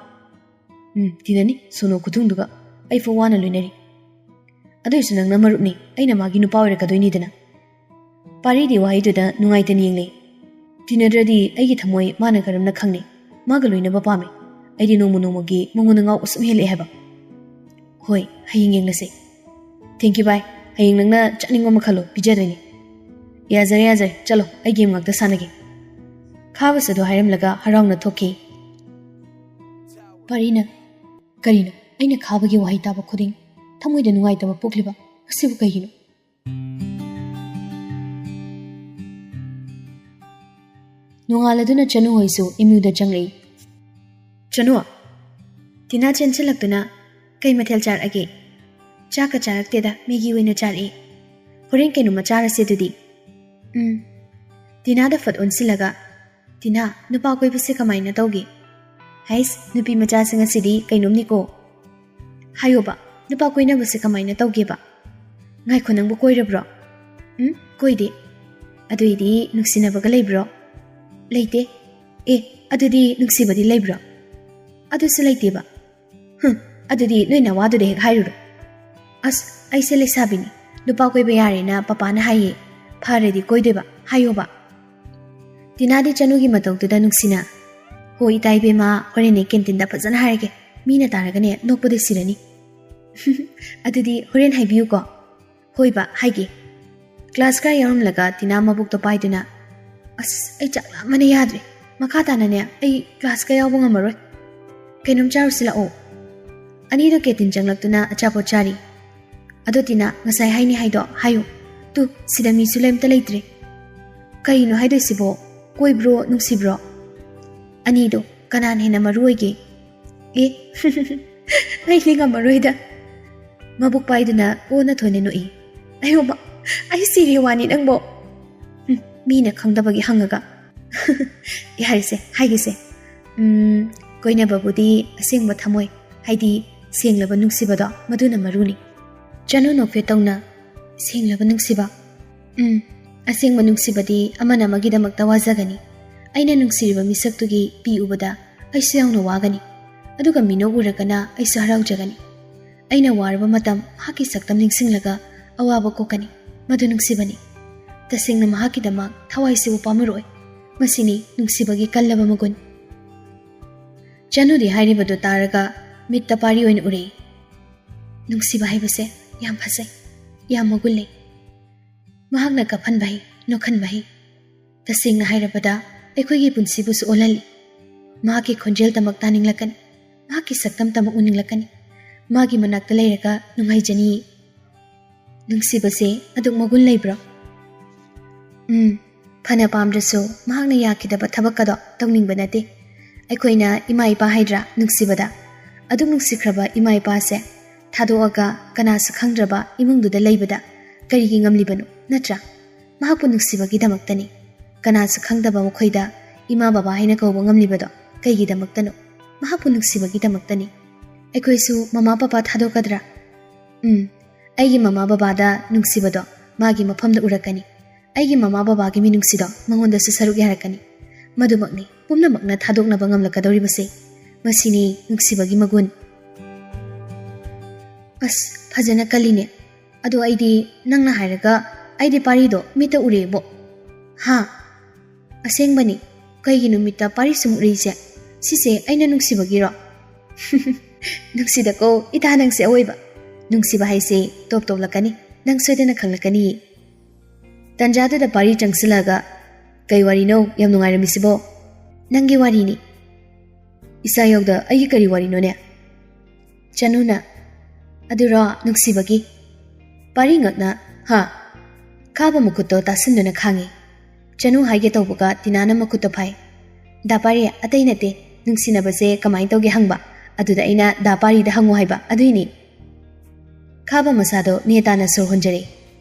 "ꯎꯝ, ꯇꯤꯟꯅꯅꯤ, ꯁꯣꯅꯣ ꯈꯨꯊꯨꯡꯗꯨꯒ꯫ ꯑꯩ ꯐꯥꯎ ꯋꯥꯅ ꯂꯣꯏꯅꯔꯤ꯫ ꯑꯗꯨꯏꯁꯨ ꯅꯪꯅ ꯃꯔꯨꯞꯅꯤ, ꯑꯩꯅ ꯃꯥꯒꯤ ꯅꯨꯄꯥ ꯑꯣꯏꯔꯛꯀꯗꯣꯏꯅꯤꯗꯅ꯫" ꯄꯥꯔꯤꯗꯤ ꯋꯥꯍꯩꯗꯨꯗ ꯅꯨꯡꯉꯥꯏꯇꯅ ꯌꯦꯡꯂꯦ꯫ "ꯇꯤꯟꯅꯗ꯭ꯔꯗꯤ ꯑꯩꯒꯤ ꯊꯃꯣꯏ ꯃꯥꯅ ꯀꯔꯝꯅ ꯈꯪꯅꯤ? ꯃꯥꯒ ꯂꯣꯏꯅꯕ ꯄꯥꯝꯃꯤ꯫ ꯑꯩꯗꯤ ꯅꯣꯡꯃ ꯅꯣꯡꯃꯒꯤ ꯃꯉꯣꯟꯗ ꯉꯥꯎꯕ ꯁꯨꯝ ꯍꯦꯜꯂꯛꯑꯦ ꯍꯥꯏꯕ꯫" "ꯍꯣꯏ, ꯍꯌꯦꯡ ꯌꯦꯡꯂꯁꯦ꯫" "Thank you, bye꯫ ꯍꯌꯦꯡ ꯅꯪꯅ ꯆꯥꯅꯤꯡꯕ ꯃꯈꯜꯂꯣ ꯄꯤꯖꯗꯣꯏꯅꯤ꯫" "ꯌꯥꯖꯔꯦ, ꯌꯥꯖꯔꯦ, ꯆꯠꯂꯣ, ꯑꯩ game ꯉꯥꯛꯇ ꯁꯥꯟꯅꯒꯦ꯫" ꯈꯥꯕꯁꯨ ꯑꯗꯨ ꯍꯥꯏꯔꯝꯂꯒ ꯍꯔꯥꯎꯅ ꯊꯣꯛꯈꯤ꯫ ꯄꯥꯔꯤꯅ, "ꯀꯔꯤꯅꯣ? ꯑꯩꯅ ꯈꯥꯕꯒꯤ ꯋꯥꯍꯩ ꯇꯥꯕ ꯈꯨꯗꯤꯡ ꯊꯃꯣꯏꯗ ꯅꯨꯡꯉꯥꯏꯇꯕ ꯄꯣꯛꯂꯤꯕ ꯑꯁꯤꯕꯨ ꯀꯩꯒꯤꯅꯣ?" ꯅꯣꯡꯉꯥꯜꯂꯗꯨꯅ ꯆꯅꯨ ꯍꯣꯏꯁꯨ ꯏꯃꯨꯡꯗ ꯆꯪꯂꯛꯏ꯫ "ꯆꯅꯨ!" ꯇꯤꯅꯥ ꯆꯦꯟꯁꯤꯜꯂꯛꯇꯨꯅ, "ꯀꯩ ꯃꯊꯦꯜ ꯆꯥꯔꯛꯑꯒꯦ?" "ꯆꯥꯛꯀ ꯆꯥꯔꯛꯇꯦꯗ, ꯃꯦꯒꯤ ꯑꯣꯏꯅ ꯆꯥꯔꯛꯑꯦ꯫ ꯍꯣꯔꯦꯟ ꯀꯩꯅꯣꯝꯃ ꯆꯥꯔꯁꯦ ꯑꯗꯨꯗꯤ꯫" "ꯎꯝ꯫" ꯇꯤꯅꯥꯗ ꯐꯠ ꯑꯣꯟꯁꯤꯜꯂꯒ, "ꯇꯤꯅꯥ, ꯅꯨꯄꯥ ꯀꯣꯏꯕꯁꯦ ꯀꯃꯥꯏꯅ ꯇꯧꯒꯦ?" "ꯍꯩꯁ, ꯅꯨꯄꯤ ꯃꯆꯥꯁꯤꯡ ꯑꯁꯤꯗꯤ ꯀꯩꯅꯣꯝꯅꯤꯀꯣ꯫ ꯍꯥꯏꯌꯣꯕ, ꯅꯨꯄꯥ ꯀꯣꯏꯅꯕꯁꯦ ꯀꯃꯥꯏꯅ ꯇꯧꯒꯦꯕ?" "ꯉꯥꯏꯈꯣ, ꯅꯪꯕꯨ ꯀꯣꯏꯔꯕ꯭ꯔꯣ?" "ꯎꯝ, ꯀꯣꯏꯗꯦ꯫" "ꯑꯗꯨꯏꯗꯤ ꯅꯨꯡꯁꯤꯅꯕꯒ ꯂꯩꯕ꯭ꯔꯣ?" "ꯂꯩꯇꯦ꯫" "ꯑꯦ, ꯑꯗꯨꯗꯤ ꯅꯨꯡꯁꯤꯕꯗꯤ ꯂꯩꯕ꯭ꯔꯣ?" "ꯑꯗꯨꯁꯨ ꯂꯩꯇꯦꯕ꯫" "ꯍꯨꯝ, ꯑꯗꯨꯗꯤ ꯅꯣꯏ ꯅꯋꯥꯗꯨꯗ ꯍꯦꯛ ꯍꯥꯏꯔꯨꯔꯣ꯫" "ꯑꯁ, ꯑꯩꯁꯦ ꯂꯩꯁꯥꯕꯤꯅꯤ, ꯅꯨꯄꯥ ꯀꯣꯏꯕ ꯌꯥꯔꯦꯅ ꯄꯄꯥꯅ ꯍꯥꯏꯌꯦ, ꯐꯔꯗꯤ ꯀꯣꯏꯗꯣꯏꯕ, ꯍꯥꯏꯌꯣꯕ꯫" ꯇꯤꯅꯥꯗꯤ ꯆꯅꯨꯒꯤ ꯃꯇꯧꯗꯨꯗ ꯅꯨꯡꯁꯤꯅ, "ꯍꯣ ꯏꯇꯥ ꯏꯕꯦꯝꯃ, ꯍꯣꯔꯦꯟꯅꯦ ꯀꯦꯟꯇꯤꯟꯗ ꯐꯖꯅ ꯍꯥꯏꯔꯒꯦ, ꯃꯤꯅ ꯇꯥꯔꯒꯅꯦ ꯅꯣꯛꯄꯗ ꯁꯤꯔꯅꯤ꯫" "ꯑꯗꯨꯗꯤ ꯍꯣꯔꯦꯟ ꯍꯥꯏꯕꯤꯌꯨꯀꯣ꯫" "ꯍꯣꯏꯕ, ꯍꯥꯏꯒꯦ꯫" ꯀ꯭ꯂꯥꯁ ꯈꯔ ꯌꯥꯎꯔꯝꯂꯒ ꯇꯤꯅꯥ ꯃꯕꯨꯛꯇꯣ ꯄꯥꯏꯗꯨꯅ, "ꯑꯁ, ꯑꯩ ꯆꯥꯛ ꯂꯥꯝꯕꯅ ꯌꯥꯗ꯭ꯔꯦ꯫ ꯃꯈꯥ ꯇꯥꯅꯅꯦ ꯑꯩ ꯀ꯭ꯂꯥꯁꯀ ꯌꯥꯎꯕ ꯉꯝꯃꯔꯣꯏ꯫ ꯀꯩꯅꯣꯝ ꯆꯥꯔꯨꯁꯤ ꯂꯥꯛꯑꯣ꯫" ꯑꯅꯤꯗꯣ ꯀꯦꯟꯇꯤꯟ ꯆꯪꯂꯛꯇꯨꯅ ꯑꯆꯥꯄꯣꯠ ꯆꯥꯔꯤ꯫ "ꯑꯗꯣ ꯇꯤꯅꯥ, ꯉꯁꯥꯏ ꯍꯥꯏꯅꯤ ꯍꯥꯏꯗꯣ ꯍꯥꯏꯌꯨ꯫ ꯇꯨ, ꯁꯤꯗ ꯃꯤꯁꯨ ꯂꯩꯝꯇ ꯂꯩꯇ꯭ꯔꯦ꯫ ꯀꯩꯅꯣ ꯍꯥꯏꯗꯣꯏꯁꯤꯕꯣ? ꯀꯣꯏꯕ꯭ꯔꯣ, ꯅꯨꯡꯁꯤꯕ꯭ꯔꯣ?" "ꯑꯅꯤꯗꯣ ꯀꯅꯥꯅ ꯍꯦꯟꯅ ꯃꯔꯨ ꯑꯣꯏꯒꯦ?" "ꯑꯦ, ꯑꯩꯗꯤ ꯉꯝꯃꯔꯣꯏꯗ꯫" ꯃꯕꯨꯛ ꯄꯥꯏꯗꯨꯅ ꯑꯣꯟꯅ ꯊꯣꯏꯅ ꯅꯣꯛꯏ꯫ "ꯑꯌꯣꯃ, ꯑꯩ ꯁꯤꯔꯦ ꯋꯥꯅꯤ ꯅꯪꯕꯣ꯫" "ꯍꯨꯝ, ꯃꯤꯅ ꯈꯪꯗꯕꯒꯤ ꯍꯪꯉꯒ꯫ ꯑꯩ ꯍꯥꯏꯔꯤꯁꯦ, ꯍꯥꯏꯒꯤꯁꯦ꯫ ꯎꯝ, ꯀꯣꯏꯅꯕꯕꯨꯗꯤ ꯑꯁꯦꯡꯕ ꯊꯃꯣꯏ, ꯍꯥꯏꯗꯤ ꯁꯦꯡꯂꯕ ꯅꯨꯡꯁꯤꯕꯗꯣ, ꯃꯗꯨꯅ ꯃꯔꯨꯅꯤ꯫ ꯆꯅꯨ ꯅꯣꯛꯐꯦꯠ ꯇꯧꯅ, "ꯁꯦꯡꯂꯕ ꯅꯨꯡꯁꯤꯕ?" ꯎꯝ, ꯑꯁꯦꯡꯕ ꯅꯨꯡꯁꯤꯕꯗꯤ ꯑꯃꯅ ꯑꯃꯒꯤꯗꯃꯛꯇ ꯋꯥꯖꯒꯅꯤ꯫ ꯑꯩꯅ ꯅꯨꯡꯁꯤꯔꯤꯕ ꯃꯤꯁꯛꯇꯨꯒꯤ ꯄꯤ ꯎꯕꯗ ꯑꯩꯁꯨ ꯌꯥꯎꯅ ꯋꯥꯒꯅꯤ꯫ ꯑꯗꯨꯒ ꯃꯤꯅꯣꯛ ꯎꯔꯒꯅ ꯑꯩꯁꯨ ꯍꯔꯥꯎꯖꯒꯅꯤ꯫ ꯑꯩꯅ ꯋꯥꯔꯕ ꯃꯇꯝ ꯃꯍꯥꯛꯀꯤ ꯁꯛꯇꯝ ꯅꯤꯡꯁꯤꯡꯂꯒ ꯑꯋꯥꯕ ꯀꯣꯛꯀꯅꯤ꯫ ꯃꯗꯨ ꯅꯨꯡꯁꯤꯕꯅꯤ꯫ ꯇꯁꯦꯡꯅ ꯃꯍꯥꯛꯀꯤꯗꯃꯛ ꯊꯋꯥꯏꯁꯤꯕꯨ ꯄꯥꯝꯃꯔꯣꯏ꯫ ꯃꯁꯤꯅꯤ ꯅꯨꯡꯁꯤꯕꯒꯤ ꯀꯜꯂꯕ ꯃꯒꯨꯟ꯫ ꯆꯅꯨꯗꯤ ꯍꯥꯏꯔꯤꯕꯗꯨ ꯇꯥꯔꯒ ꯃꯤꯠꯇ ꯄꯥꯔꯤ ꯑꯣꯏꯅ ꯎꯔꯛꯏ꯫ ꯅꯨꯡꯁꯤꯕ ꯍꯥꯏꯕꯁꯦ ꯌꯥꯝ ꯐꯖꯩ, ꯌꯥꯝ ꯃꯒꯨꯟ ꯂꯩ꯫ ꯃꯍꯥꯛꯅ ꯀꯞꯍꯟꯕ ꯍꯩ, ꯅꯣꯛꯍꯟꯕ ꯍꯩ꯫ ꯇꯁꯦꯡꯅ ꯍꯥꯏꯔꯕꯗ ꯑꯩꯈꯣꯏꯒꯤ ꯄꯨꯟꯁꯤꯕꯨꯁꯨ ꯑꯣꯜꯍꯜꯂꯤ꯫ ꯃꯍꯥꯛꯀꯤ ꯈꯣꯟꯖꯦꯜ ꯇꯃꯛ ꯇꯥꯅꯤꯡꯂꯛꯀꯅꯤ, ꯃꯍꯥꯛꯀꯤ ꯁꯛꯇꯝ ꯇꯃꯛ ꯎꯅꯤꯡꯂꯛꯀꯅꯤ꯫ ꯃꯥꯒꯤ ꯃꯅꯥꯛꯇ ꯂꯩꯔꯒ ꯅꯨꯡꯉꯥꯏꯖꯅꯤꯌꯦ꯫ ꯅꯨꯡꯁꯤꯕꯁꯦ ꯑꯗꯨꯛ ꯃꯒꯨꯟ ꯂꯩꯕ꯭ꯔꯣ? ꯎꯝ, ꯐꯅ ꯄꯥꯝꯗ꯭ꯔꯁꯨ ꯃꯍꯥꯛꯅ ꯌꯥꯈꯤꯗꯕ ꯊꯕꯛꯀꯗꯣ ꯇꯧꯅꯤꯡꯕ ꯅꯠꯇꯦ꯫ ꯑꯩꯈꯣꯏꯅ ꯏꯃꯥ ꯏꯄꯥ ꯍꯥꯏꯗ꯭ꯔꯥ ꯅꯨꯡꯁꯤꯕꯗ? ꯑꯗꯨꯛ ꯅꯨꯡꯁꯤꯈ꯭ꯔꯕ ꯏꯃꯥ ꯏꯄꯥꯁꯦ ꯊꯥꯗꯣꯛꯑꯒ ꯀꯅꯥꯁꯨ ꯈꯪꯗ꯭ꯔꯕ ꯏꯃꯨꯡꯗꯨꯗ ꯂꯩꯕꯗ ꯀꯔꯤꯒꯤ ꯉꯝꯂꯤꯕꯅꯣ, ꯅꯠꯇ꯭ꯔꯥ? ꯃꯍꯥꯛꯄꯨ ꯅꯨꯡꯁꯤꯕꯒꯤꯗꯃꯛꯇꯅꯤ꯫ ꯀꯅꯥꯁꯨ ꯈꯪꯗꯕ ꯃꯈꯣꯏꯗ ꯏꯃꯥ ꯕꯕꯥ ꯍꯥꯏꯅ ꯀꯧꯕ ꯉꯝꯂꯤꯕꯗꯣ ꯀꯩꯒꯤꯗꯃꯛꯇꯅꯣ? ꯃꯍꯥꯛꯄꯨ ꯅꯨꯡꯁꯤꯕꯒꯤꯗꯃꯛꯇꯅꯤ꯫ ꯑꯩꯈꯣꯏꯁꯨ ꯃꯃꯥ ꯄꯄꯥ ꯊꯥꯗꯣꯛꯀꯗ꯭ꯔꯥ? ꯎꯝ, ꯑꯩꯒꯤ ꯃꯃꯥ ꯕꯕꯥꯗ ꯅꯨꯡꯁꯤꯕꯗꯣ ꯃꯥꯒꯤ ꯃꯐꯝꯗ ꯎꯔꯛꯀꯅꯤ꯫ ꯑꯩꯒꯤ ꯃꯃꯥ ꯕꯕꯥꯒꯤ ꯃꯤꯅꯨꯡꯁꯤꯗꯣ ꯃꯉꯣꯟꯗꯁꯨ ꯁꯔꯨꯛ ꯌꯥꯔꯛꯀꯅꯤ꯫ ꯃꯗꯨꯃꯛꯅꯤ ꯄꯨꯝꯅꯃꯛꯅ ꯊꯥꯗꯣꯛꯅꯕ ꯉꯝꯂꯛꯀꯗꯧꯔꯤꯕꯁꯦ꯫ ꯃꯁꯤꯅꯤ ꯅꯨꯡꯁꯤꯕꯒꯤ ꯃꯒꯨꯟ꯫ ꯑꯁ, ꯐꯖꯅ ꯀꯜꯂꯤꯅꯦ꯫ ꯑꯗꯣ ꯑꯩꯗꯤ ꯅꯪꯅ ꯍꯥꯏꯔꯒ ꯑꯩꯗꯤ ꯄꯥꯔꯤꯗꯣ ꯃꯤꯠꯇ ꯎꯔꯛꯑꯦꯕꯣ꯫ ꯍꯥ? ꯑꯁꯦꯡꯕꯅꯤ꯫ ꯀꯩꯒꯤꯅꯣ ꯃꯤꯠꯇ ꯄꯥꯔꯤ ꯁꯨꯝ ꯎꯔꯛꯏꯁꯦ? ꯁꯤꯁꯦ ꯑꯩꯅ ꯅꯨꯡꯁꯤꯕꯒꯤꯔꯣ? ꯅꯨꯡꯁꯤꯗꯀꯣ, ꯏꯇꯥ ꯅꯪꯁꯦ ꯑꯑꯣꯏꯕ꯫ ꯅꯨꯡꯁꯤꯕ ꯍꯥꯏꯁꯦ ꯇꯣꯞ ꯇꯣꯞꯂꯛꯀꯅꯤ꯫ ꯅꯪ ꯁꯣꯏꯗꯅ ꯈꯪꯂꯛꯀꯅꯤꯌꯦ꯫ ꯇꯟꯖꯥꯗꯨꯗ ꯄꯥꯔꯤ ꯆꯪꯁꯤꯜꯂꯛꯑꯒ, "ꯀꯩ ꯋꯥꯔꯤꯅꯣ ꯌꯥꯝ ꯅꯨꯡꯉꯥꯏꯔꯝꯃꯤꯁꯤꯕꯣ?" "ꯅꯪꯒꯤ ꯋꯥꯔꯤꯅꯤ꯫" "ꯏꯁꯥ ꯌꯥꯎꯗ ꯑꯩꯒꯤ ꯀꯔꯤ ꯋꯥꯔꯤꯅꯣꯅꯦ?" ꯆꯅꯨꯅ, "ꯑꯗꯨꯔꯣ ꯅꯨꯡꯁꯤꯕꯒꯤ?" ꯄꯥꯔꯤ ꯉꯛꯅ, "ꯍꯥ?" ꯈꯥꯕ ꯃꯈꯨꯠꯇꯣ ꯇꯥꯁꯤꯟꯗꯨꯅ ꯈꯥꯡꯉꯤ꯫ ꯆꯅꯨ ꯍꯥꯏꯒꯦ ꯇꯧꯕꯒ ꯇꯤꯅꯥꯅ ꯃꯈꯨꯠꯇꯣ ꯐꯥꯏ꯫ "ꯗꯥ ꯄꯥꯔꯤ, ꯑꯇꯩ ꯅꯠꯇꯦ, ꯅꯨꯡꯁꯤꯅꯕꯁꯦ ꯀꯃꯥꯏꯅ ꯇꯧꯒꯦ ꯍꯪꯕ꯫ ꯑꯗꯨꯗ ꯑꯩꯅ ꯗꯥ ꯄꯥꯔꯤꯗ ꯍꯪꯉꯨ ꯍꯥꯏꯕ, ꯑꯗꯨꯏꯅꯤ꯫" ꯈꯥꯕ ꯃꯁꯥꯗꯣ ꯅꯦ ꯇꯥꯅ ꯁꯣꯔ ꯍꯣꯟꯖꯔꯦ꯫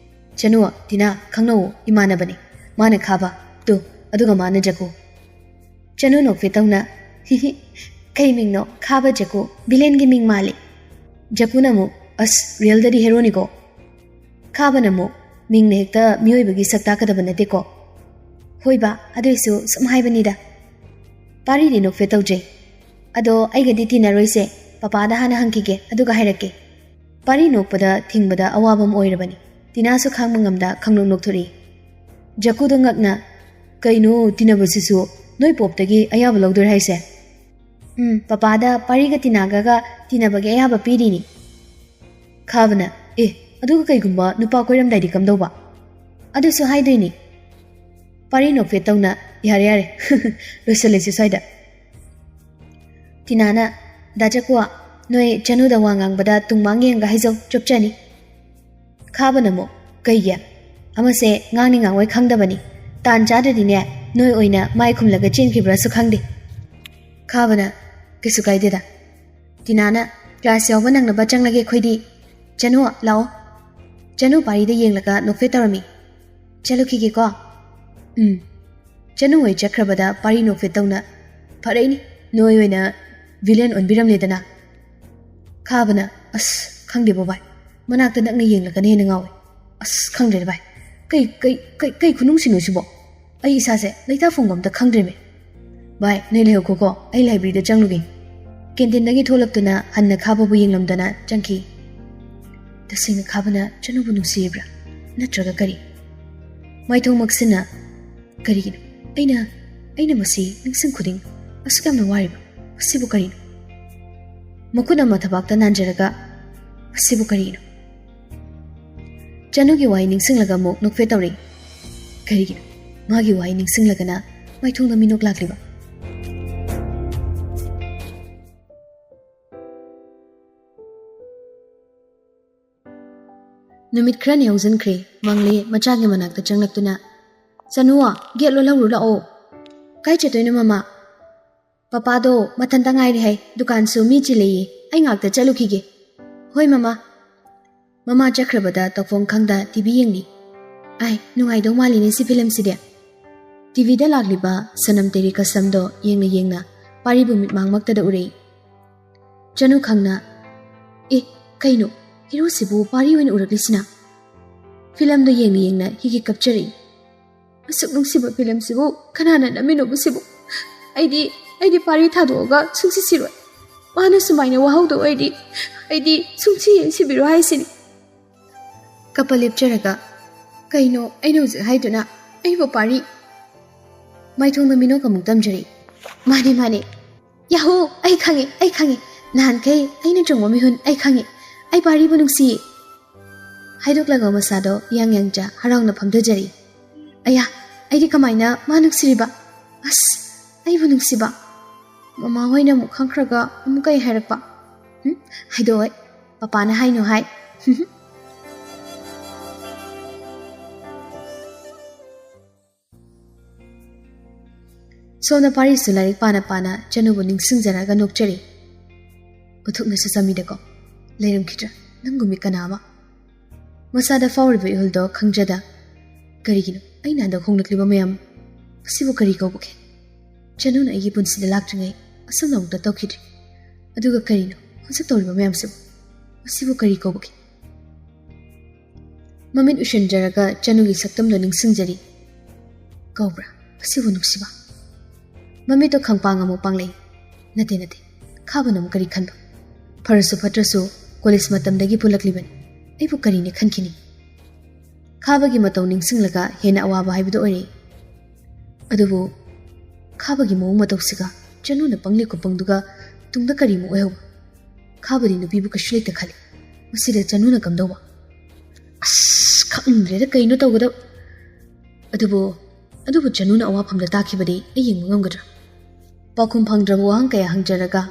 "ꯆꯅꯨ, ꯇꯤꯅꯥ, ꯈꯪꯅꯧ, ꯏꯃꯥꯟꯅꯕꯅꯤ꯫ ꯃꯥꯅ ꯈꯥꯕ, ꯇꯨ, ꯑꯗꯨꯒ ꯃꯥꯅ ꯖꯀꯨ꯫ ꯆꯅꯨ ꯅꯣꯛꯐꯦꯠ ꯇꯧꯅ, "ꯍꯤꯍꯤ, ꯀꯩ ꯃꯤꯡꯅꯣ? ꯈꯥꯕ ꯖꯀꯨ, ꯚꯤꯂꯦꯟꯒꯤ ꯃꯤꯡ ꯃꯥꯜꯂꯤ꯫" ꯖꯀꯨꯅ ꯑꯃꯨꯛ, "ꯑꯁ, ꯔꯤꯌꯦꯜꯗꯗꯤ ꯍꯦꯔꯣꯅꯤꯀꯣ꯫" ꯈꯥꯕꯅ ꯑꯃꯨꯛ, "ꯃꯤꯡꯅ ꯍꯦꯛꯇ ꯃꯤꯑꯣꯏꯕꯒꯤ ꯁꯛ ꯇꯥꯛꯀꯗꯕ ꯅꯠꯇꯦꯀꯣ꯫" "ꯍꯣꯏꯕ, ꯑꯗꯨꯏꯁꯨ ꯁꯨꯝ ꯍꯥꯏꯕꯅꯤꯗ꯫" ꯄꯥꯔꯤꯗꯤ ꯅꯣꯛꯐꯦꯠ ꯇꯧꯗ꯭ꯔꯦ꯫ "ꯑꯗꯣ ꯑꯩꯒꯗꯤ ꯇꯤꯟꯅꯔꯣꯏꯁꯦ, ꯄꯄꯥꯗ ꯍꯥꯟꯅ ꯍꯪꯈꯤꯒꯦ, ꯑꯗꯨꯒ ꯍꯥꯏꯔꯛꯀꯦ꯫" ꯄꯥꯔꯤ ꯅꯣꯛꯄꯗ ꯊꯤꯡꯕꯗ ꯑꯋꯥꯕ ꯑꯃ ꯑꯣꯏꯔꯕꯅꯤ꯫ ꯇꯤꯅꯥꯁꯨ ꯈꯥꯡꯕ ꯉꯝꯗ ꯈꯪꯅꯣꯛ ꯅꯣꯛꯊꯣꯔꯛꯏ꯫ ꯖꯀꯨꯗꯣ ꯉꯛꯅ, "ꯀꯩꯅꯣ ꯇꯤꯟꯅꯕꯁꯤꯁꯨ? ꯅꯣꯏ ꯄꯣꯞꯇꯒꯤ ꯑꯌꯥꯕ ꯂꯧꯗꯣꯏꯔ ꯍꯥꯏꯁꯦ?" "ꯎꯝ, ꯄꯄꯥꯗ ꯄꯥꯔꯤꯒ ꯇꯤꯅꯥꯒꯒ ꯇꯤꯟꯅꯕꯒꯤ ꯑꯌꯥꯕ ꯄꯤꯔꯤꯅꯤ꯫" ꯈꯥꯕꯅ, "ꯑꯦ, ꯑꯗꯨꯒ ꯀꯩꯒꯨꯝꯕ ꯅꯨꯄꯥ ꯀꯣꯏꯔꯝꯗꯥꯏꯗꯤ ꯀꯝꯗꯧꯕ?" "ꯑꯗꯨꯁꯨ ꯍꯥꯏꯗꯣꯏꯅꯤ꯫" ꯄꯥꯔꯤ ꯅꯣꯛꯐꯦꯠ ꯇꯧꯅ, "ꯌꯥꯔꯦ, ꯌꯥꯔꯦ, ꯂꯣꯏꯁꯤꯜꯂꯁꯤ ꯁ꯭ꯋꯥꯏꯗ꯫" ꯇꯤꯅꯥꯅ, "ꯗꯥ ꯖꯀꯨ, ꯅꯣꯏ ꯆꯅꯨꯗ ꯋꯥ ꯉꯥꯡꯕꯗ ꯇꯨꯡ ꯃꯥꯡ ꯌꯦꯡꯒ ꯍꯥꯏꯖꯧ, ꯆꯨꯞꯆꯅꯤ꯫" ꯈꯥꯕꯅ ꯑꯃꯨꯛ, "ꯀꯩꯒꯤ? ꯑꯃꯁꯦ ꯉꯥꯡꯅꯤ ꯉꯥꯡꯉꯣꯏ ꯈꯪꯗꯕꯅꯤ꯫ ꯇꯥꯟ ꯆꯥꯗ꯭ꯔꯗꯤꯅꯦ, ꯅꯣꯏ ꯑꯣꯏꯅ ꯃꯥꯏ ꯈꯨꯝꯂꯒ ꯆꯦꯟꯈꯤꯕ꯭ꯔꯥꯁꯨ ꯈꯪꯗꯦ꯫" ꯈꯥꯕꯅ, "ꯀꯩꯁꯨ ꯀꯥꯏꯗꯦꯗ꯫" ꯇꯤꯅꯥꯅ, "ꯀ꯭ꯂꯥꯁ ꯌꯥꯎꯕ ꯅꯪꯅꯕ ꯆꯪꯂꯒꯦ ꯑꯩꯈꯣꯏꯗꯤ꯫ ꯆꯅꯨ, ꯂꯥꯛꯑꯣ꯫" ꯆꯅꯨ ꯄꯥꯔꯤꯗ ꯌꯦꯡꯂꯒ ꯅꯣꯛꯐꯦꯠ ꯇꯧꯔꯝꯃꯤ꯫ "ꯆꯠꯂꯨꯈꯤꯒꯦꯀꯣ꯫" "ꯎꯝ꯫" ꯆꯅꯨ ꯍꯣꯏ ꯆꯠꯈ꯭ꯔꯕꯗ ꯄꯥꯔꯤ ꯅꯣꯛꯐꯦꯠ ꯇꯧꯅ, "ꯐꯔꯛꯏꯅꯤ, ꯅꯣꯏ ꯑꯣꯏꯅ ꯚꯤꯂꯦꯟ ꯑꯣꯟꯕꯤꯔꯝꯂꯦꯗꯅ꯫" ꯈꯥꯕꯅ, "ꯑꯁ, ꯈꯪꯗꯦꯕꯣ ꯚꯥꯏ, ꯃꯅꯥꯛꯇ ꯅꯛꯅ ꯌꯦꯡꯂꯒꯅ ꯍꯦꯟꯅ ꯉꯥꯎꯋꯦ꯫ ꯑꯁ, ꯈꯪꯗ꯭ꯔꯦꯗ ꯚꯥꯏ, ꯀꯩ, ꯀꯩ, ꯀꯩ, ꯀꯩ ꯈꯨꯅꯨꯡꯁꯤꯅꯣ ꯁꯤꯕꯣ? ꯑꯩ ꯏꯁꯥꯁꯦ ꯂꯩꯇꯥꯐꯝꯒ ꯑꯝꯇ ꯈꯪꯗ꯭ꯔꯦꯃꯦ꯫ ꯚꯥꯏ, ꯅꯣꯏ ꯂꯩꯍꯧꯈꯣꯀꯣ, ꯑꯩ ꯂꯥꯏꯕ꯭ꯔꯦꯔꯤꯗ ꯆꯪꯂꯨꯒꯦ꯫" ꯀꯦꯟꯇꯤꯟꯗꯒꯤ ꯊꯣꯛꯂꯛꯇꯨꯅ ꯍꯟꯅ ꯈꯥꯕꯕꯨ ꯌꯦꯡꯂꯝꯗꯅ ꯆꯪꯈꯤ꯫ ꯇꯁꯦꯡꯅ ꯈꯥꯕꯅ ꯆꯅꯨꯕꯨ ꯅꯨꯡꯁꯤꯔꯤꯕ꯭ꯔꯥ? ꯅꯠꯇ꯭ꯔꯒ ꯀꯔꯤ? ꯃꯥꯏꯊꯣꯡ ꯃꯛꯁꯤꯟꯅ, "ꯀꯔꯤꯒꯤꯅꯣ? ꯑꯩꯅ, ꯑꯩꯅ ꯃꯁꯤ ꯅꯤꯡꯁꯤꯡ ꯈꯨꯗꯤꯡ ꯑꯁꯨꯛ ꯌꯥꯝꯅ ꯋꯥꯔꯤꯕ? ꯑꯁꯤꯕꯨ ꯀꯔꯤꯅꯣ?" ꯃꯈꯨꯠ ꯑꯃ ꯊꯕꯥꯛꯇ ꯅꯥꯟꯖꯔꯒ, "ꯑꯁꯤꯕꯨ ꯀꯔꯤꯅꯣ?" ꯆꯅꯨꯒꯤ ꯋꯥꯍꯩ ꯅꯤꯡꯁꯤꯡꯂꯒ ꯑꯃꯨꯛ ꯅꯣꯛꯐꯦꯠ ꯇꯧꯔꯛꯏ꯫ ꯀꯔꯤꯒꯤꯅꯣ ꯃꯥꯒꯤ ꯋꯥꯍꯩ ꯅꯤꯡꯁꯤꯡꯂꯒꯅ ꯃꯥꯏꯊꯣꯡꯗ ꯃꯤꯅꯣꯛ ꯂꯥꯛꯂꯤꯕ? ꯅꯨꯃꯤꯠ ꯈꯔꯅꯤ ꯍꯧꯖꯤꯟꯈ꯭ꯔꯦ꯫ ꯃꯪꯂꯦ ꯃꯆꯥꯒꯤ ꯃꯅꯥꯛꯇ ꯆꯪꯂꯛꯇꯨꯅ, "ꯆꯅꯨ, ꯒꯦꯠ ꯂꯣꯜꯍꯧꯔꯨ ꯂꯥꯛꯑꯣ꯫" "ꯀꯥꯏ ꯆꯠꯇꯣꯏꯅꯣ, ꯃꯃꯥ?" "ꯄꯄꯥꯗꯣ ꯃꯊꯟꯇ ꯉꯥꯏꯔꯦ ꯍꯥꯏ, ꯗꯨꯀꯥꯟꯁꯨ ꯃꯤ ꯆꯤꯜꯂꯦꯌꯦ, ꯑꯩ ꯉꯥꯛꯇ ꯆꯠꯂꯨꯈꯤꯒꯦ꯫" "ꯍꯣꯏ, ꯃꯃꯥ꯫" ꯃꯃꯥ ꯆꯠꯈ꯭ꯔꯕꯗ ꯇꯧꯐꯝ ꯈꯪꯗ ꯇꯤ ꯚꯤ ꯌꯦꯡꯂꯤ꯫ ꯑꯥꯏ, ꯅꯨꯡꯉꯥꯏꯗꯧ ꯃꯥꯜꯂꯤꯅꯦ ꯁꯤ ꯐꯤꯂꯝꯁꯤꯗꯤ꯫ ꯇꯤꯚꯤꯗ ꯂꯥꯛꯂꯤꯕ ꯁꯅꯝ ꯇꯦꯔꯤ ꯀꯁꯝꯗꯣ ꯌꯦꯡꯅ ꯌꯦꯡꯅ ꯄꯥꯔꯤꯕꯨ ꯃꯤꯠꯃꯥꯡꯃꯛꯇꯗ ꯎꯔꯛꯏ꯫ ꯆꯅꯨ ꯈꯪꯅ, "ꯑꯦ, ꯀꯩꯅꯣ, ꯍꯤꯔꯣꯁꯤꯕꯨ ꯄꯥꯔꯤ ꯑꯣꯏꯅ ꯎꯔꯛꯂꯤꯁꯤꯅ?" ꯐꯤꯂꯝꯗꯣ ꯌꯦꯡꯅ ꯌꯦꯡꯅ ꯍꯤꯒꯤ ꯀꯞꯆꯔꯛꯏ꯫ "ꯑꯁꯨꯛ ꯅꯨꯡꯁꯤꯕ ꯐꯤꯂꯝꯁꯤꯕꯨ ꯀꯅꯥꯅ ꯅꯝꯃꯤꯅꯣꯕ ꯁꯤꯕꯨ? ꯑꯩꯗꯤ, ꯑꯩꯗꯤ ꯄꯥꯔꯤ ꯊꯥꯗꯣꯛꯑꯒ ꯁꯨꯡꯁꯤ ꯁꯤꯔꯣꯏ꯫ ꯃꯥꯅ ꯁꯨꯃꯥꯏꯅ ꯋꯥꯍꯧꯗꯧ ꯑꯩꯗꯤ, ꯑꯩꯗꯤ ꯁꯨꯡꯁꯤ ꯍꯦꯛ ꯁꯤꯕꯤꯔꯣꯏ ꯍꯥꯏꯁꯤꯅꯤ꯫" ꯀꯞꯄ ꯂꯦꯞꯆꯔꯒ, "ꯀꯩꯅꯣ ꯑꯩꯅ ꯍꯧꯖꯤꯛ ꯍꯥꯏꯗꯨꯅ? ꯑꯩꯕꯨ ꯄꯥꯔꯤ?" ꯃꯥꯏꯊꯣꯡꯗ ꯃꯤꯅꯣꯛ ꯑꯃꯨꯛ ꯇꯝꯖꯔꯤ꯫ "ꯃꯥꯅꯦ, ꯃꯥꯅꯦ꯫ ꯌꯥꯍꯨ! ꯑꯩ ꯈꯪꯉꯦ, ꯑꯩ ꯈꯪꯉꯦ꯫ ꯅꯍꯥꯟꯈꯩ ꯑꯩꯅ ꯆꯣꯡꯕ ꯃꯤꯍꯨꯟ ꯑꯩ ꯈꯪꯉꯦ꯫ ꯑꯩ ꯄꯥꯔꯤꯕꯨ ꯅꯨꯡꯁꯤꯌꯦ꯫" ꯍꯥꯏꯗꯣꯛꯂꯒ ꯃꯁꯥꯗꯣ ꯌꯥꯡ ꯌꯥꯡꯖ ꯍꯔꯥꯎꯅ ꯐꯝꯊꯖꯔꯤ꯫ "ꯑꯌꯥ, ꯑꯩꯗꯤ ꯀꯃꯥꯏꯅ ꯃꯥ ꯅꯨꯡꯁꯤꯔꯤꯕ? ꯑꯁ, ꯑꯩꯕꯨ ꯅꯨꯡꯁꯤꯕ꯫ ꯃꯃꯥ ꯍꯣꯏꯅ ꯑꯃꯨꯛ ꯈꯪꯈ꯭ꯔꯒ ꯑꯃꯨꯛ ꯀꯩ ꯍꯥꯏꯔꯛꯄ? ꯍꯨꯝ, ꯍꯥꯏꯗꯣꯛꯑꯣꯏ꯫ ꯄꯄꯥꯅ ꯍꯥꯏꯅꯨ ꯍꯥꯏ꯫" ꯁꯣꯝꯅ ꯄꯥꯔꯤꯁꯨ ꯂꯥꯏꯔꯤꯛ ꯄꯥꯅ ꯄꯥꯅ ꯆꯅꯨꯕꯨ ꯅꯤꯡꯁꯤꯡꯖꯔꯒ ꯅꯣꯛꯆꯔꯤ꯫ "ꯎꯊꯨꯛꯅꯁꯨ ꯆꯝꯃꯤꯗꯀꯣ꯫ ꯂꯩꯔꯝꯈꯤꯗ꯭ꯔꯥ ꯅꯪꯒꯨꯝꯕꯤ ꯀꯅꯥ ꯑꯃ?" ꯃꯁꯥꯗ ꯐꯥꯎꯔꯤꯕ ꯏꯍꯨꯜꯗꯣ ꯈꯪꯖꯗ, "ꯀꯔꯤꯒꯤꯅꯣ ꯑꯩꯅ ꯍꯟꯗꯛ ꯍꯣꯡꯂꯛꯂꯤꯕ ꯃꯌꯥꯝ ꯑꯁꯤꯕꯨ ꯀꯔꯤ ꯀꯧꯕꯒꯦ?" ꯆꯅꯨꯅ ꯑꯩꯒꯤ ꯄꯨꯟꯁꯤꯗ ꯂꯥꯛꯇ꯭ꯔꯤꯉꯩ ꯑꯁꯨꯝꯅ ꯑꯃꯨꯛꯇ ꯇꯧꯈꯤꯗ꯭ꯔꯤ꯫ ꯑꯗꯨꯒ ꯀꯔꯤꯅꯣ ꯍꯧꯖꯤꯛ ꯇꯧꯔꯤꯕ ꯃꯌꯥꯝꯁꯤꯕꯨ? ꯃꯁꯤꯕꯨ ꯀꯔꯤ ꯀꯧꯕꯒꯦ? ꯃꯃꯤꯠ ꯎꯏꯁꯤꯟꯖꯔꯒ ꯆꯅꯨꯒꯤ ꯁꯛꯇꯝꯗꯣ ꯅꯤꯡꯁꯤꯡꯖꯔꯤ꯫ ꯀꯧꯕ꯭ꯔꯥ? ꯑꯁꯤꯕꯨ ꯅꯨꯡꯁꯤꯕ꯫ ꯃꯃꯤꯠꯇꯣ ꯈꯪꯄꯥꯡ ꯑꯃꯨꯛ ꯄꯥꯡꯂꯛꯏ꯫ ꯅꯠꯇꯦ, ꯅꯠꯇꯦ꯫ ꯈꯥꯕꯅ ꯑꯃꯨꯛ ꯀꯔꯤ ꯈꯟꯕ? ꯐꯔꯁꯨ ꯐꯠꯇ꯭ꯔꯁꯨ ꯀꯣꯂꯦꯖ ꯃꯇꯝꯗꯒꯤ ꯄꯨꯜꯂꯛꯂꯤꯕꯅꯤ꯫ ꯑꯩꯕꯨ ꯀꯔꯤꯅꯦ ꯈꯟꯈꯤꯅꯤ? ꯈꯥꯕꯒꯤ ꯃꯇꯧ ꯅꯤꯡꯁꯤꯡꯂꯒ ꯍꯦꯟꯅ ꯑꯋꯥꯕ ꯍꯥꯏꯕꯗꯨ ꯑꯣꯏꯔꯛꯏ꯫ ꯑꯗꯨꯕꯨ ꯈꯥꯕꯒꯤ ꯃꯑꯣꯡ ꯃꯇꯧꯁꯤꯒ ꯆꯅꯨꯅ ꯄꯪꯂꯤ ꯈꯨꯄꯪꯗꯨꯒ ꯇꯨꯡꯗ ꯀꯔꯤꯃꯨꯛ ꯑꯣꯏꯍꯧꯕ? ꯈꯥꯕꯗꯤ ꯅꯨꯄꯤꯕꯨ ꯀꯩꯁꯨ ꯂꯩꯇ ꯈꯜꯂꯤ꯫ ꯃꯁꯤꯗ ꯆꯅꯨꯅ ꯀꯝꯗꯧꯕ? ꯑꯁ, ꯈꯪꯗ꯭ꯔꯦꯗ ꯀꯩꯅꯣ ꯇꯧꯒꯗꯕ꯫ ꯑꯗꯨꯕꯨ, ꯑꯗꯨꯕꯨ ꯆꯅꯨꯅ ꯑꯋꯥꯐꯝꯗ ꯇꯥꯈꯤꯕꯗꯤ ꯑꯩ ꯌꯦꯡꯕ ꯉꯝꯒꯗ꯭ꯔꯥ? ꯄꯥꯎꯈꯨꯝ ꯐꯪꯗ꯭ꯔꯕ ꯋꯥꯍꯪ ꯀꯌꯥ ꯍꯪꯖꯔꯒ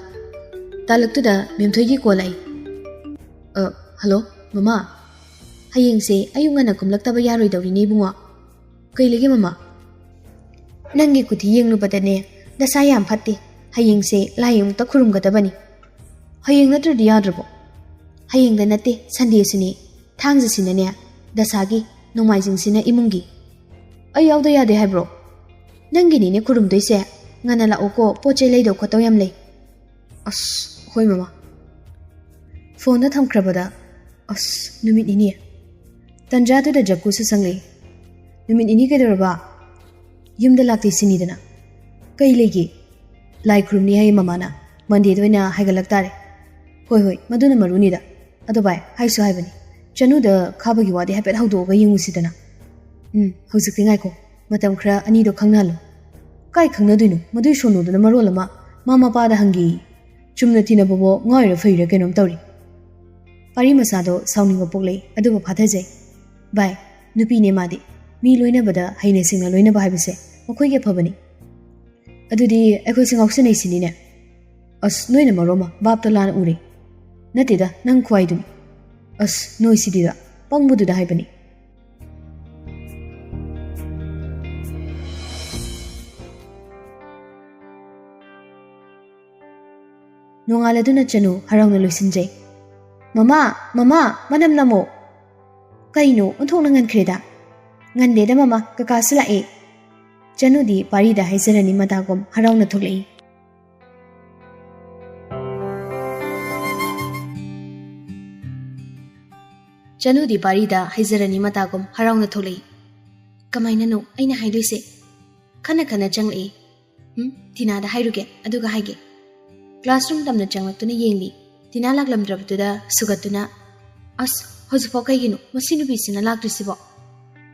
ꯇꯥꯂꯛꯇꯨꯗ ꯃꯦꯝꯊꯣꯏꯒꯤ ꯀꯣꯜ ꯂꯥꯛꯏ꯫ "ꯑ, ꯍꯜꯂꯣ, ꯃꯃꯥ꯫ ꯍꯌꯦꯡꯁꯦ ꯑꯌꯨꯛ ꯉꯟꯅ ꯀꯨꯝꯂꯛꯇꯕ ꯌꯥꯔꯣꯏꯗꯧꯔꯤꯅꯦ, ꯏꯕꯨꯡꯉꯣ꯫" "ꯀꯩ ꯂꯩꯒꯦ, ꯃꯃꯥ?" "ꯅꯪꯒꯤ ꯀꯨꯊꯤ ꯌꯦꯡꯂꯨꯕꯗꯅꯦ, ꯗꯁꯥ ꯌꯥꯝ ꯐꯠꯇꯦ꯫ ꯍꯌꯦꯡꯁꯦ ꯂꯥꯏ ꯑꯃꯨꯛꯇ ꯈꯨꯔꯨꯝꯒꯗꯕꯅꯤ꯫" "ꯍꯌꯦꯡ ꯅꯠꯇ꯭ꯔꯗꯤ ꯌꯥꯗ꯭ꯔꯕꯣ?" "ꯍꯌꯦꯡꯗ ꯅꯠꯇꯦ, ꯁꯟꯗꯦꯁꯨꯅꯦ꯫ ꯊꯥꯡꯖꯁꯤꯅꯅꯦ, ꯗꯁꯥꯒꯤ ꯅꯣꯡꯃꯥꯏꯖꯤꯡꯁꯤꯅ ꯏꯃꯨꯡꯒꯤ꯫ "ꯑꯩ ꯌꯥꯎꯗ ꯌꯥꯗꯦ ꯍꯥꯏꯕ꯭ꯔꯣ? ꯅꯪꯒꯤꯅꯤꯅꯦ ꯈꯨꯔꯨꯝꯗꯣꯏꯁꯦ꯫ ꯉꯟꯅ ꯂꯥꯛꯑꯣꯀꯣ, ꯄꯣꯠ ꯆꯩ ꯂꯩꯗꯧ ꯈꯣꯠꯇꯧ ꯌꯥꯝ ꯂꯩ꯫" "ꯑꯁ, ꯍꯣꯏ ꯃꯃꯥ꯫" ꯐꯣꯟꯗ ꯊꯝꯈ꯭ꯔꯕꯗ, "ꯑꯁ, ꯅꯨꯃꯤꯠ ꯅꯤꯅꯤ?" ꯇꯟꯖꯥꯗꯨꯗ ꯖꯛꯀꯨꯁꯨ ꯆꯪꯂꯛꯏ꯫ "ꯅꯨꯃꯤꯠ ꯅꯤꯅꯤ ꯀꯩꯗꯧꯔꯕ? ꯌꯨꯝꯗ ꯂꯥꯛꯇꯦ ꯁꯤꯅꯤꯗꯅ꯫ ꯀꯩ ꯂꯩꯒꯦ?" "ꯂꯥꯏ ꯈꯨꯔꯨꯝꯅꯤ ꯍꯥꯏꯌꯦ ꯃꯃꯥꯅ꯫ ꯃꯟꯗꯦꯗ ꯑꯣꯏꯅ ꯍꯥꯏꯒꯠꯂꯛ ꯇꯥꯔꯦ꯫" "ꯍꯣꯏ, ꯍꯣꯏ, ꯃꯗꯨꯅ ꯃꯔꯨꯅꯤꯗ꯫ ꯑꯗꯣ ꯚꯥꯏ, ꯍꯥꯏꯁꯨ ꯍꯥꯏꯕꯅꯤ, ꯆꯅꯨꯗ ꯈꯥꯕꯒꯤ ꯋꯥꯗꯤ ꯍꯥꯏꯐꯦꯠ ꯍꯧꯗꯣꯛꯑꯒ ꯌꯦꯡꯉꯨꯁꯤꯗꯅ꯫" "ꯎꯝ, ꯍꯧꯖꯤꯛꯇꯤ ꯉꯥꯏꯈꯣ, ꯃꯇꯝ ꯈꯔ ꯑꯅꯤꯗꯣ ꯈꯪꯅꯍꯜꯂꯣ꯫" "ꯀꯥꯏ ꯈꯪꯅꯗꯣꯏꯅꯣ? ꯃꯗꯨꯏ ꯁꯣꯅꯨꯗꯨꯅ ꯃꯔꯣꯜ ꯑꯃ ꯃꯃꯥ ꯃꯄꯥꯗ ꯍꯪꯒꯦꯌꯦ꯫ ꯆꯨꯝꯅ ꯇꯤꯟꯅꯕꯕꯨ ꯉꯥꯎꯔꯤꯔ ꯐꯩꯔꯤꯔ ꯀꯩꯅꯣꯝ ꯇꯧꯔꯤ꯫" ꯄꯥꯔꯤ ꯃꯆꯥꯗꯣ ꯁꯥꯎꯅꯤꯡꯕ ꯄꯣꯛꯂꯛꯏ, ꯑꯗꯨꯕꯨ ꯐꯥꯊꯖꯩ꯫ "ꯚꯥꯏ, ꯅꯨꯄꯤꯅꯦ ꯃꯥꯗꯤ꯫ ꯃꯤ ꯂꯣꯏꯅꯕꯗ ꯍꯩꯅ ꯁꯤꯡꯅ ꯂꯣꯏꯅꯕ ꯍꯥꯏꯕꯁꯦ ꯃꯈꯣꯏꯒꯤ ꯑꯐꯕꯅꯤ꯫" "ꯑꯗꯨꯗꯤ ꯑꯩꯈꯣꯏꯁꯦ ꯉꯥꯎꯁꯤꯟꯅꯩꯁꯤꯅꯤꯅꯦ꯫" "ꯑꯁ, ꯅꯣꯏꯅ ꯃꯔꯣꯝ ꯑꯃ ꯚꯥꯞꯇ ꯂꯥꯟꯅ ꯎꯔꯦ꯫" "ꯅꯠꯇꯦꯗ, ꯅꯪ ꯈ꯭ꯋꯥꯏꯗꯨꯅꯤ꯫" "ꯑꯁ, ꯅꯣꯏꯁꯤꯗꯤꯕ, ꯄꯪꯕꯗꯨꯗ ꯍꯥꯏꯕꯅꯤ꯫" ꯅꯣꯡꯉꯥꯜꯂꯗꯨꯅ ꯆꯅꯨ ꯍꯔꯥꯎꯅ ꯂꯣꯏꯁꯤꯟꯖꯩ꯫ "ꯃꯃꯥ, ꯃꯃꯥ, ꯃꯅꯝ ꯅꯝꯃꯣ!" "ꯀꯩꯅꯣ, ꯑꯣꯟꯊꯣꯛꯅ ꯉꯟꯈ꯭ꯔꯦꯗ?" "ꯉꯟꯗꯦꯗ ꯃꯃꯥ, ꯀꯀꯥꯁꯨ ꯂꯥꯛꯑꯦ꯫" ꯆꯅꯨꯗꯤ ꯄꯥꯔꯤꯗ ꯍꯥꯏꯖꯔꯅꯤ ꯃꯇꯥꯒꯨꯝ ꯍꯔꯥꯎꯅ ꯊꯣꯛꯂꯛꯏ꯫ ꯆꯅꯨꯗꯤ ꯄꯥꯔꯤꯗ ꯍꯥꯏꯖꯔꯅꯤ ꯃꯇꯥꯒꯨꯝ ꯍꯔꯥꯎꯅ ꯊꯣꯛꯂꯛꯏ꯫ "ꯀꯃꯥꯏꯅꯅꯣ ꯑꯩꯅ ꯍꯥꯏꯗꯣꯏꯁꯦ?" ꯈꯟꯅ ꯈꯟꯅ ꯆꯪꯂꯛꯏ꯫ "ꯎꯝ, ꯇꯤꯅꯥꯗ ꯍꯥꯏꯔꯨꯒꯦ, ꯑꯗꯨꯒ ꯍꯥꯏꯒꯦ꯫" ꯀ꯭ꯂꯥꯁꯔꯨꯝ ꯇꯝꯅ ꯆꯪꯂꯛꯇꯨꯅ ꯌꯦꯡꯂꯤ꯫ ꯇꯤꯅꯥ ꯂꯥꯛꯂꯝꯗ꯭ꯔꯕꯗꯨꯗ ꯁꯨꯒꯠꯇꯨꯅ, "ꯑꯁ, ꯍꯧꯖꯤꯛꯐꯥꯎ ꯀꯩꯒꯤꯅꯣ ꯃꯁꯤ ꯅꯨꯄꯤꯁꯤꯅ ꯂꯥꯛꯇ꯭ꯔꯤꯁꯤꯕꯣ?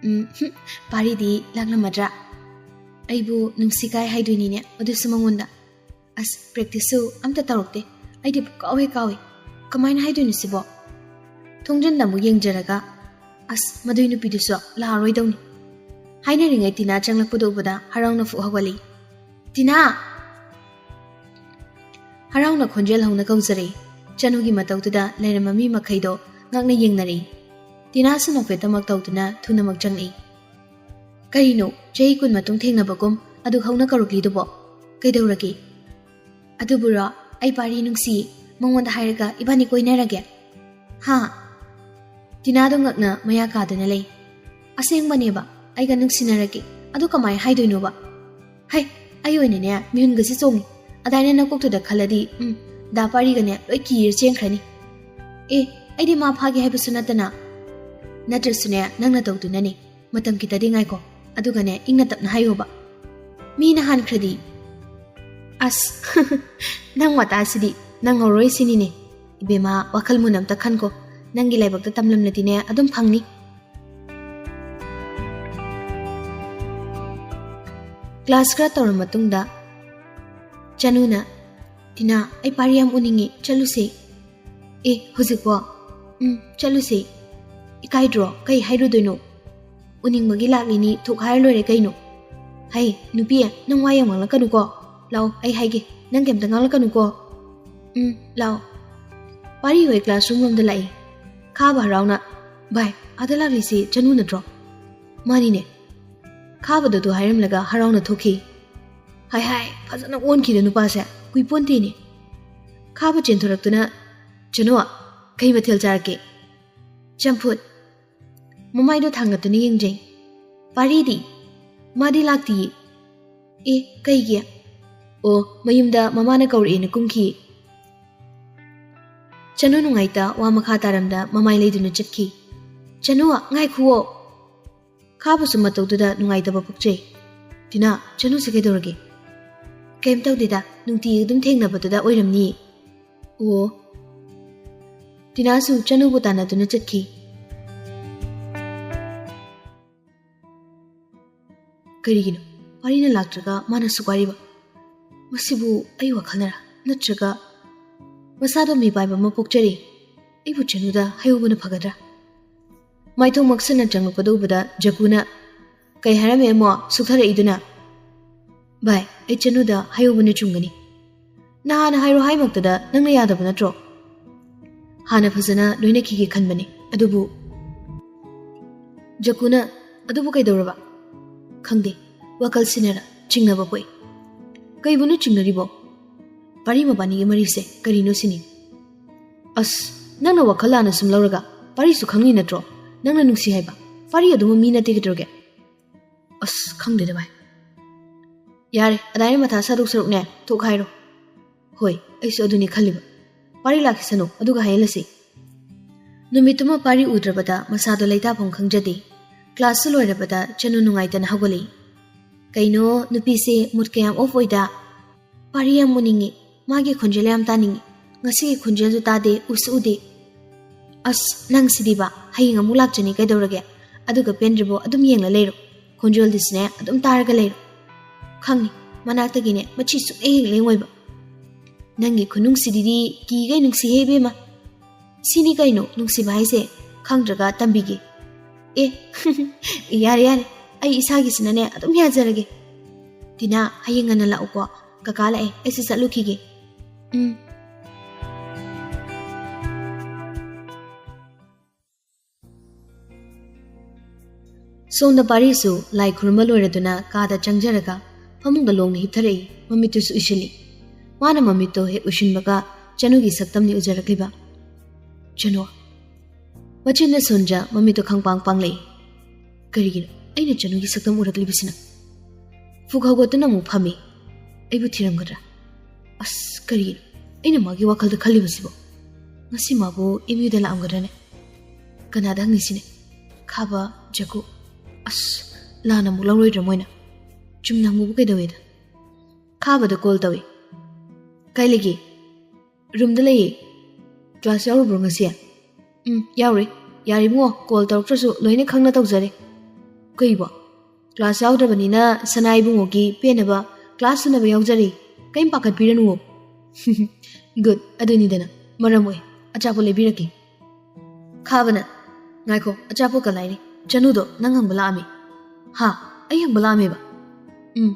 ꯎꯝ, ꯍꯨꯝ, ꯄꯥꯔꯤꯗꯤ ꯂꯥꯛꯂꯝꯃꯗ꯭ꯔꯥ? ꯑꯩꯕꯨ ꯅꯨꯡꯁꯤ ꯀꯥꯏ ꯍꯥꯏꯗꯣꯏꯅꯤꯅꯦ, ꯑꯗꯨꯁꯨ ꯃꯉꯣꯟꯗ꯫ ꯑꯁ, ꯄ꯭ꯔꯦꯛꯇꯤꯁꯁꯨ ꯑꯝꯇ ꯇꯧꯔꯛꯇꯦ꯫ ꯑꯩꯗꯤ ꯄꯨꯀꯥꯎ ꯍꯦꯛ ꯀꯥꯎꯏ꯫ ꯀꯃꯥꯏꯅ ꯍꯥꯏꯗꯣꯏꯅꯣ ꯁꯤꯕꯣ?" ꯊꯣꯡꯖꯤꯟꯗ ꯑꯃꯨꯛ ꯌꯦꯡꯖꯔꯒ, "ꯑꯁ, ꯃꯗꯨꯏ ꯅꯨꯄꯤꯗꯨꯁꯨ ꯂꯥꯛꯑꯔꯣꯏꯗꯧꯅꯤ꯫" ꯍꯥꯏꯅꯔꯤꯉꯩ ꯇꯤꯅꯥ ꯆꯪꯂꯛꯄꯗꯨ ꯎꯕꯗ ꯍꯔꯥꯎꯅ ꯐꯨꯛ ꯍꯧꯒꯠꯂꯤ꯫ "ꯇꯤꯅꯥ!" ꯍꯔꯥꯎꯅ ꯈꯣꯟꯖꯦꯜ ꯍꯧꯅ ꯀꯧꯖꯔꯛꯏ꯫ ꯆꯅꯨꯒꯤ ꯃꯇꯧꯗꯨꯗ ꯂꯩꯔꯝꯕ ꯃꯤ ꯃꯈꯩꯗꯣ ꯉꯛꯅ ꯌꯦꯡꯅꯔꯛꯏ꯫ ꯇꯤꯅꯥꯁꯨ ꯅꯣꯛꯐꯦꯠꯇꯃꯛ ꯇꯧꯗꯨꯅ ꯊꯨꯅꯃꯛ ꯆꯪꯂꯛꯏ꯫ "ꯀꯔꯤꯅꯣ, ꯆꯍꯤ ꯀꯨꯟ ꯃꯇꯨꯡ ꯊꯦꯡꯅꯕꯒꯨꯝ ꯑꯗꯨꯛ ꯍꯧꯅ ꯀꯧꯔꯛꯂꯤꯗꯨꯕꯣ? ꯀꯩꯗꯧꯔꯒꯦ?" "ꯑꯗꯨꯕꯨꯔꯣ, ꯑꯩ ꯄꯥꯔꯤ ꯅꯨꯡꯁꯤ, ꯃꯉꯣꯟꯗ ꯍꯥꯏꯔꯒ ꯏꯕꯥꯅꯤ ꯀꯣꯏꯅꯔꯒꯦ꯫" "ꯍꯥ?" ꯇꯤꯅꯥꯗꯣ ꯉꯛꯅ ꯃꯌꯥ ꯀꯥꯗꯨꯅ ꯂꯩ꯫ ꯑꯁꯦꯡꯕꯅꯦꯕ, ꯑꯩꯒ ꯅꯨꯡꯁꯤꯅꯔꯒꯦ꯫ ꯑꯗꯨ ꯀꯃꯥꯏ ꯍꯥꯏꯗꯣꯏꯅꯣꯕ? ꯍꯩ, ꯑꯩ ꯑꯣꯏꯅꯅꯦ ꯃꯤꯍꯨꯟꯒꯁꯦ ꯆꯣꯡꯉꯤ꯫ ꯑꯗꯥꯏꯅ ꯅꯀꯣꯛꯇꯨꯗ ꯈꯜꯂꯗꯤ, ꯎꯝ, ꯗꯥ ꯄꯥꯔꯤꯒꯅꯦ ꯂꯣꯏ ꯀꯤꯔ ꯆꯦꯟꯈ꯭ꯔꯅꯤ꯫ ꯑꯦ, ꯑꯩꯗꯤ ꯃꯥ ꯐꯥꯒꯦ ꯍꯥꯏꯕꯁꯨ ꯅꯠꯇꯅ꯫ ꯅꯠꯇ꯭ꯔꯁꯨꯅꯦ, ꯅꯪꯅ ꯇꯧꯗꯨꯅꯅꯦ꯫ ꯃꯇꯝ ꯈꯤꯇꯗꯤ ꯉꯥꯏꯈꯣ꯫ ꯑꯗꯨꯒꯅꯦ, ꯏꯪꯅ ꯇꯞꯅ ꯍꯥꯏꯌꯣꯕ꯫ ꯃꯤꯅ ꯍꯥꯟꯈ꯭ꯔꯗꯤ꯫ ꯑꯁ, ꯅꯪ ꯋꯥꯇꯥꯁꯤꯗꯤ ꯅꯪꯍꯧꯔꯣꯏ ꯁꯤꯅꯤꯅꯦ꯫ ꯏꯕꯦꯝꯃ, ꯋꯥꯈꯜ ꯃꯨꯟ ꯑꯝꯇ ꯈꯟꯀꯣ꯫ ꯅꯪꯒꯤ ꯂꯥꯏꯕꯛꯇ ꯇꯝꯂꯝꯂꯗꯤꯅꯦ, ꯑꯗꯨꯝ ꯐꯪꯅꯤ꯫ ꯀ꯭ꯂꯥꯁ ꯈꯔ ꯇꯧꯔ ꯃꯇꯨꯡꯗ ꯆꯅꯨꯅ, "ꯇꯤꯅꯥ, ꯑꯩ ꯄꯥꯔꯤ ꯌꯥꯝ ꯎꯅꯤꯡꯉꯤ, ꯆꯠꯂꯨꯁꯦ"꯫ "ꯑꯦ, ꯍꯧꯖꯤꯛꯄꯣ?" "ꯎꯝ, ꯆꯠꯂꯨꯁꯦ"꯫ "ꯏꯀꯥꯏꯗ꯭ꯔꯣ? ꯀꯩ ꯍꯥꯏꯔꯨꯗꯣꯏꯅꯣ? ꯎꯅꯤꯡꯕꯒꯤ ꯂꯥꯛꯂꯤꯅꯤ, ꯊꯣꯛ ꯍꯥꯏꯔ ꯂꯣꯏꯔꯦ ꯀꯩꯅꯣ"꯫ "ꯍꯩ, ꯅꯨꯄꯤ, ꯅꯪ ꯋꯥ ꯌꯥꯝ ꯉꯥꯡꯂꯛꯀꯅꯨꯀꯣ꯫ ꯂꯥꯛꯑꯣ, ꯑꯩ ꯍꯥꯏꯒꯦ, ꯅꯪ ꯀꯩꯝꯇ ꯉꯥꯡꯂꯛꯀꯅꯨꯀꯣ"꯫ "ꯎꯝ, ꯂꯥꯛꯑꯣ"꯫ ꯄꯥꯔꯤ ꯍꯣꯏ ꯀ꯭ꯂꯥꯁꯔꯨꯝ ꯂꯣꯝꯗ ꯂꯥꯛꯏ꯫ ꯈꯥꯕ ꯍꯔꯥꯎꯅ, "ꯚꯥꯏ, ꯑꯥꯗ ꯂꯥꯛꯂꯤꯁꯤ ꯆꯅꯨ ꯅꯠꯇ꯭ꯔꯣ?" "ꯃꯥꯅꯤꯅꯦ"꯫ ꯈꯥꯕꯗ ꯑꯗꯨ ꯍꯥꯏꯔꯝꯂꯒ ꯍꯔꯥꯎꯅ ꯊꯣꯛꯈꯤ꯫ "ꯍꯥꯏ ꯍꯥꯏ, ꯐꯖꯅ ꯑꯣꯟꯈꯤꯗ ꯅꯨꯄꯥꯁꯦ, ꯀꯨꯏꯄꯣꯟꯇꯦꯅꯦ"꯫ ꯈꯥꯕ ꯆꯦꯟꯊꯣꯔꯛꯇꯨꯅ, "ꯆꯅꯨ, ꯀꯩ ꯃꯊꯦꯜ ꯆꯥꯔꯛꯀꯦ?" "ꯆꯝꯐꯨꯠ"꯫ ꯃꯃꯥꯏꯗꯣ ꯊꯥꯡꯒꯠꯇꯨꯅ ꯌꯦꯡꯖꯩ꯫ "ꯄꯥꯔꯤꯗꯤ?" "ꯃꯥꯗꯤ ꯂꯥꯛꯇꯤꯌꯦ"꯫ "ꯑꯦ, ꯀꯩꯒꯤ?" "ꯑꯣ, ꯃꯌꯨꯝꯗ ꯃꯃꯥꯅ ꯀꯧꯔꯛꯑꯦꯅ ꯀꯨꯝꯈꯤ"꯫ ꯆꯅꯨ ꯅꯨꯡꯉꯥꯏꯇ ꯋꯥ ꯃꯈꯥ ꯇꯥꯔꯝꯗ ꯃꯃꯥꯏ ꯂꯩꯗꯨꯅ ꯆꯠꯈꯤ꯫ "ꯆꯅꯨ, ꯉꯥꯏꯈꯨꯑꯣ"꯫ ꯈꯥꯕꯁꯨ ꯃꯇꯧꯗꯨꯗ ꯅꯨꯡꯉꯥꯏꯇꯕ ꯄꯣꯛꯆꯩ꯫ "ꯇꯤꯅꯥ, ꯆꯅꯨꯁꯦ ꯀꯩꯗꯧꯔꯒꯦ?" "ꯀꯩꯝ ꯇꯧꯗꯦꯗ, ꯅꯨꯡꯇꯤꯒꯤ ꯑꯗꯨꯝ ꯊꯦꯡꯅꯕꯗꯨꯗ ꯑꯣꯏꯔꯝꯅꯤꯌꯦ"꯫ "ꯑꯣ"꯫ ꯇꯤꯅꯥꯁꯨ ꯆꯅꯨꯕꯨ ꯇꯥꯟꯅꯗꯨꯅ ꯆꯠꯈꯤ꯫ ꯀꯔꯤꯒꯤꯅꯣ ꯄꯥꯔꯤꯅ ꯂꯥꯛꯇ꯭ꯔꯒ ꯃꯥꯅ ꯑꯁꯨꯛ ꯋꯥꯔꯤꯕ? ꯃꯁꯤꯕꯨ ꯑꯩ ꯋꯥꯈꯜꯅꯔꯥ? ꯅꯠꯇ꯭ꯔꯒ ꯃꯁꯥꯗꯣ ꯃꯤꯄꯥꯏꯕ ꯑꯃ ꯄꯣꯛꯆꯔꯤ? ꯑꯩꯕꯨ ꯆꯅꯨꯗ ꯍꯥꯏꯍꯧꯕꯅ ꯐꯒꯗ꯭ꯔꯥ? ꯃꯥꯏꯊꯣꯡ ꯃꯛꯁꯟꯅ ꯆꯪꯂꯛꯄꯗ ꯎꯕꯗ ꯖꯀꯨꯅ, "ꯀꯩ ꯍꯥꯏꯔꯝꯃꯦ ꯑꯃꯣ ꯁꯨꯛꯊꯔꯛꯏꯗꯨꯅ?" "ꯚꯥꯏ, ꯑꯩ ꯆꯅꯨꯗ ꯍꯥꯏꯍꯧꯕꯅ ꯆꯨꯝꯒꯅꯤ꯫ ꯅꯍꯥꯟꯅ ꯍꯥꯏꯔꯣ ꯍꯥꯏꯃꯛꯇꯗ ꯅꯪꯅ ꯌꯥꯗꯕ ꯅꯠꯇ꯭ꯔꯣ?" "ꯍꯥꯟꯅ ꯐꯖꯅ ꯂꯣꯏꯅꯈꯤꯒꯦ ꯈꯟꯕꯅꯤ, ꯑꯗꯨꯕꯨ"꯫ ꯖꯀꯨꯅ, "ꯑꯗꯨꯕꯨ ꯀꯩꯗꯧꯔꯕ?" "ꯈꯪꯗꯦ, ꯋꯥꯈꯜ ꯁꯤꯟꯅꯔ ꯆꯤꯡꯅꯕ ꯄꯣꯛꯏ"꯫ "ꯀꯩꯕꯨꯅꯣ ꯆꯤꯡꯅꯔꯤꯕꯣ? ꯄꯥꯔꯤ ꯃꯕꯥꯅꯤꯒꯤ ꯃꯔꯤꯁꯦ ꯀꯔꯤꯅꯣ ꯁꯤꯅꯤ"꯫ "ꯑꯁ, ꯅꯪꯅ ꯋꯥꯈꯜ ꯂꯥꯟꯅ ꯁꯨꯝ ꯂꯧꯔꯒ, ꯄꯥꯔꯤꯁꯨ ꯈꯪꯂꯤ ꯅꯠꯇ꯭ꯔꯣ ꯅꯪꯅ ꯅꯨꯡꯁꯤ ꯍꯥꯏꯕ? ꯄꯥꯔꯤ ꯑꯗꯨꯕꯨ ꯃꯤ ꯅꯠꯇꯦ ꯀꯩꯗꯧꯔꯒꯦ? ꯑꯁ, ꯈꯪꯗꯦꯗ ꯚꯥꯏ꯫ ꯌꯥꯔꯦ, ꯑꯗꯥꯏꯅ ꯃꯊꯥ ꯁꯥꯗꯣꯛ ꯁꯔꯨꯛꯅꯦ, ꯊꯣꯛ ꯍꯥꯏꯔꯣ꯫ ꯍꯣꯏ, ꯑꯩꯁꯨ ꯑꯗꯨꯅꯤ ꯈꯜꯂꯤꯕ꯫ ꯄꯥꯔꯤ ꯂꯥꯛꯈꯤꯁꯅꯨ, ꯑꯗꯨꯒ ꯍꯥꯏꯍꯜꯂꯁꯤ꯫ ꯅꯨꯃꯤꯠꯇꯨꯃ ꯄꯥꯔꯤ ꯎꯗ꯭ꯔꯕꯗ ꯃꯁꯥꯗꯣ ꯂꯩꯇꯥꯐꯝ ꯈꯪꯖꯗꯦ꯫ ꯀ꯭ꯂꯥꯁꯁꯨ ꯂꯣꯏꯔꯕꯗ ꯆꯅꯨ ꯅꯨꯡꯉꯥꯏꯇꯅ ꯍꯧꯒꯠꯂꯛꯏ꯫ ꯀꯩꯅꯣ, ꯅꯨꯄꯤꯁꯦ ꯃꯨꯠꯀ ꯌꯥꯝ ꯑꯣꯐ ꯑꯣꯏꯗ꯫ ꯄꯥꯔꯤ ꯌꯥꯝ ꯎꯅꯤꯡꯉꯤ, ꯃꯥꯒꯤ ꯈꯣꯟꯖꯦꯜ ꯌꯥꯝ ꯇꯥꯅꯤꯡꯉꯤ꯫ ꯉꯁꯤꯒꯤ ꯈꯣꯟꯖꯦꯜꯁꯨ ꯇꯥꯗꯦ, ꯎꯁꯨ ꯎꯗꯦ꯫ ꯑꯁ, ꯅꯪꯁꯤꯗꯤꯕ, ꯍꯌꯦꯡ ꯑꯃꯨꯛ ꯂꯥꯛꯆꯅꯤ ꯀꯩꯗꯧꯔꯒꯦ? ꯑꯗꯨꯒ ꯄꯦꯟꯗ꯭ꯔꯤꯕꯣ ꯑꯗꯨꯝ ꯌꯦꯡꯂ ꯂꯩꯔꯣ꯫ ꯈꯣꯟꯖꯦꯜꯗꯨꯁꯨꯅꯦ ꯑꯗꯨꯝ ꯇꯥꯔꯒ ꯂꯩꯔꯣ꯫ ꯈꯪꯉꯤ, ꯃꯅꯥꯛꯇꯒꯤꯅꯦ ꯃꯆꯤ ꯁꯨꯛꯂꯦꯡ ꯍꯦꯛ ꯂꯦꯡꯉꯣꯏꯕ꯫ ꯅꯪꯒꯤ ꯈꯨꯅꯨꯡꯁꯤꯗꯨꯗꯤ ꯀꯤꯒꯩ ꯅꯨꯡꯁꯤꯍꯦ ꯏꯕꯦꯝꯃ꯫ ꯁꯤꯅꯤ ꯀꯩꯅꯣ ꯅꯨꯡꯁꯤꯕ ꯍꯥꯏꯁꯦ, ꯈꯪꯗ꯭ꯔꯒ ꯇꯝꯕꯤꯒꯦ꯫ ꯑꯦ, ꯌꯥꯔꯦ ꯌꯥꯔꯦ, ꯑꯩ ꯏꯁꯥꯒꯤꯁꯤꯅꯅꯦ ꯑꯗꯨꯝ ꯌꯥꯖꯔꯒꯦ꯫ ꯇꯤꯅꯥ, ꯍꯌꯦꯡ ꯉꯟꯅ ꯂꯥꯛꯎꯀꯣ꯫ ꯀꯀꯥ ꯂꯥꯛꯑꯦ, ꯑꯩꯁꯨ ꯆꯠꯂꯨꯈꯤꯒꯦ꯫ ꯎꯝ꯫ ꯁꯣꯝꯗ ꯄꯥꯔꯤꯁꯨ ꯂꯥꯏ ꯈꯨꯔꯨꯝꯕ ꯂꯣꯏꯔꯗꯨꯅ ꯀꯥꯗ ꯆꯪꯖꯔꯒ ꯐꯃꯨꯡꯗ ꯂꯣꯡꯅ ꯍꯤꯞꯊꯔꯛꯏ, ꯃꯃꯤꯠꯇꯨꯁꯨ ꯎꯏꯁꯤꯜꯂꯤ꯫ ꯃꯥꯅ ꯃꯃꯤꯠꯇꯣ ꯍꯦꯛ ꯎꯏꯁꯤꯟꯕꯒ ꯆꯅꯨꯒꯤ ꯁꯛꯇꯝꯅꯤ ꯎꯖꯔꯛꯂꯤꯕ꯫ "ꯆꯅꯨ!" ꯃꯆꯤꯟꯅ ꯁꯣꯟꯖ ꯃꯃꯤꯠꯇꯣ ꯈꯪꯄꯥꯡ ꯄꯥꯡꯂꯛꯏ꯫ ꯀꯔꯤꯒꯤꯅꯣ ꯑꯩꯅ ꯆꯅꯨꯒꯤ ꯁꯛꯇꯝ ꯎꯔꯛꯂꯤꯕꯁꯤꯅ? ꯐꯨꯛ ꯍꯧꯒꯠꯇꯨꯅ ꯑꯃꯨꯛ ꯐꯝꯃꯤ꯫ ꯑꯩꯕꯨ ꯊꯤꯔꯝꯒꯗ꯭ꯔꯥ? ꯑꯁ, ꯀꯔꯤꯒꯤꯅꯣ ꯑꯩꯅ ꯃꯥꯒꯤ ꯋꯥꯈꯜꯗ ꯈꯜꯂꯤꯕꯁꯤꯕꯣ? ꯉꯁꯤ ꯃꯥꯕꯨ ꯑꯦꯝ ꯌꯨꯗ ꯂꯥꯛꯑꯝꯒꯗ꯭ꯔꯅꯦ? ꯀꯅꯥꯗ ꯍꯪꯉꯤꯁꯤꯅꯦ? ꯈꯥꯕ, ꯖꯒꯨ꯫ ꯑꯁ, ꯂꯥꯟꯅ ꯑꯃꯨꯛ ꯂꯧꯔꯣꯏꯗ꯭ꯔꯥ ꯃꯣꯏꯅ? ꯆꯨꯝꯅ ꯍꯪꯕꯕꯨ ꯀꯩꯗꯧꯋꯦꯗ? ꯈꯥꯕꯗ ꯀꯣꯜ ꯇꯧꯏ꯫ "ꯀꯥꯏ ꯂꯩꯒꯦ?" "ꯔꯨꯝꯗ ꯂꯩꯌꯦ꯫ ꯀ꯭ꯂꯥꯁ ꯌꯥꯎꯔꯨꯕ꯭ꯔꯣ ꯉꯁꯤ?" "ꯎꯝ, ꯌꯥꯎꯔꯦ꯫ ꯌꯥꯔꯦ ꯏꯕꯨꯡꯉꯣ, ꯀꯣꯜ ꯇꯧꯔꯛꯇ꯭ꯔꯁꯨ ꯂꯣꯏꯅ ꯈꯪꯅ ꯇꯧꯖꯔꯦ꯫" "ꯀꯩꯕꯣ? ꯀ꯭ꯂꯥꯁ ꯌꯥꯎꯗ꯭ꯔꯕꯅꯤꯅ ꯁꯅꯥ ꯏꯕꯨꯡꯉꯣꯒꯤ ꯄꯦꯟꯅꯕ ꯀ꯭ꯂꯥꯁ ꯁꯨꯅꯕ ꯌꯥꯎꯖꯔꯦ꯫ ꯀꯩꯝ ꯄꯥꯈꯠꯄꯤꯔꯅꯨꯋꯣ꯫" "ꯒꯨꯗ, ꯑꯗꯨꯅꯤꯗꯅ꯫ ꯃꯔꯝ ꯑꯣꯏ꯫ ꯑꯆꯥꯄꯣꯠ ꯂꯩꯕꯤꯔꯛꯀꯦ꯫" ꯈꯥꯕꯅ, "ꯉꯥꯏꯈꯣ, ꯑꯆꯥꯄꯣꯠꯀ ꯂꯥꯏꯔꯤ꯫ ꯆꯅꯨꯗꯣ ꯅꯪ ꯍꯪꯕ ꯂꯥꯛꯑꯝꯃꯤ꯫" "ꯍꯥ? ꯑꯩ ꯍꯪꯕ ꯂꯥꯛꯑꯝꯃꯦꯕ?" "ꯎꯝ,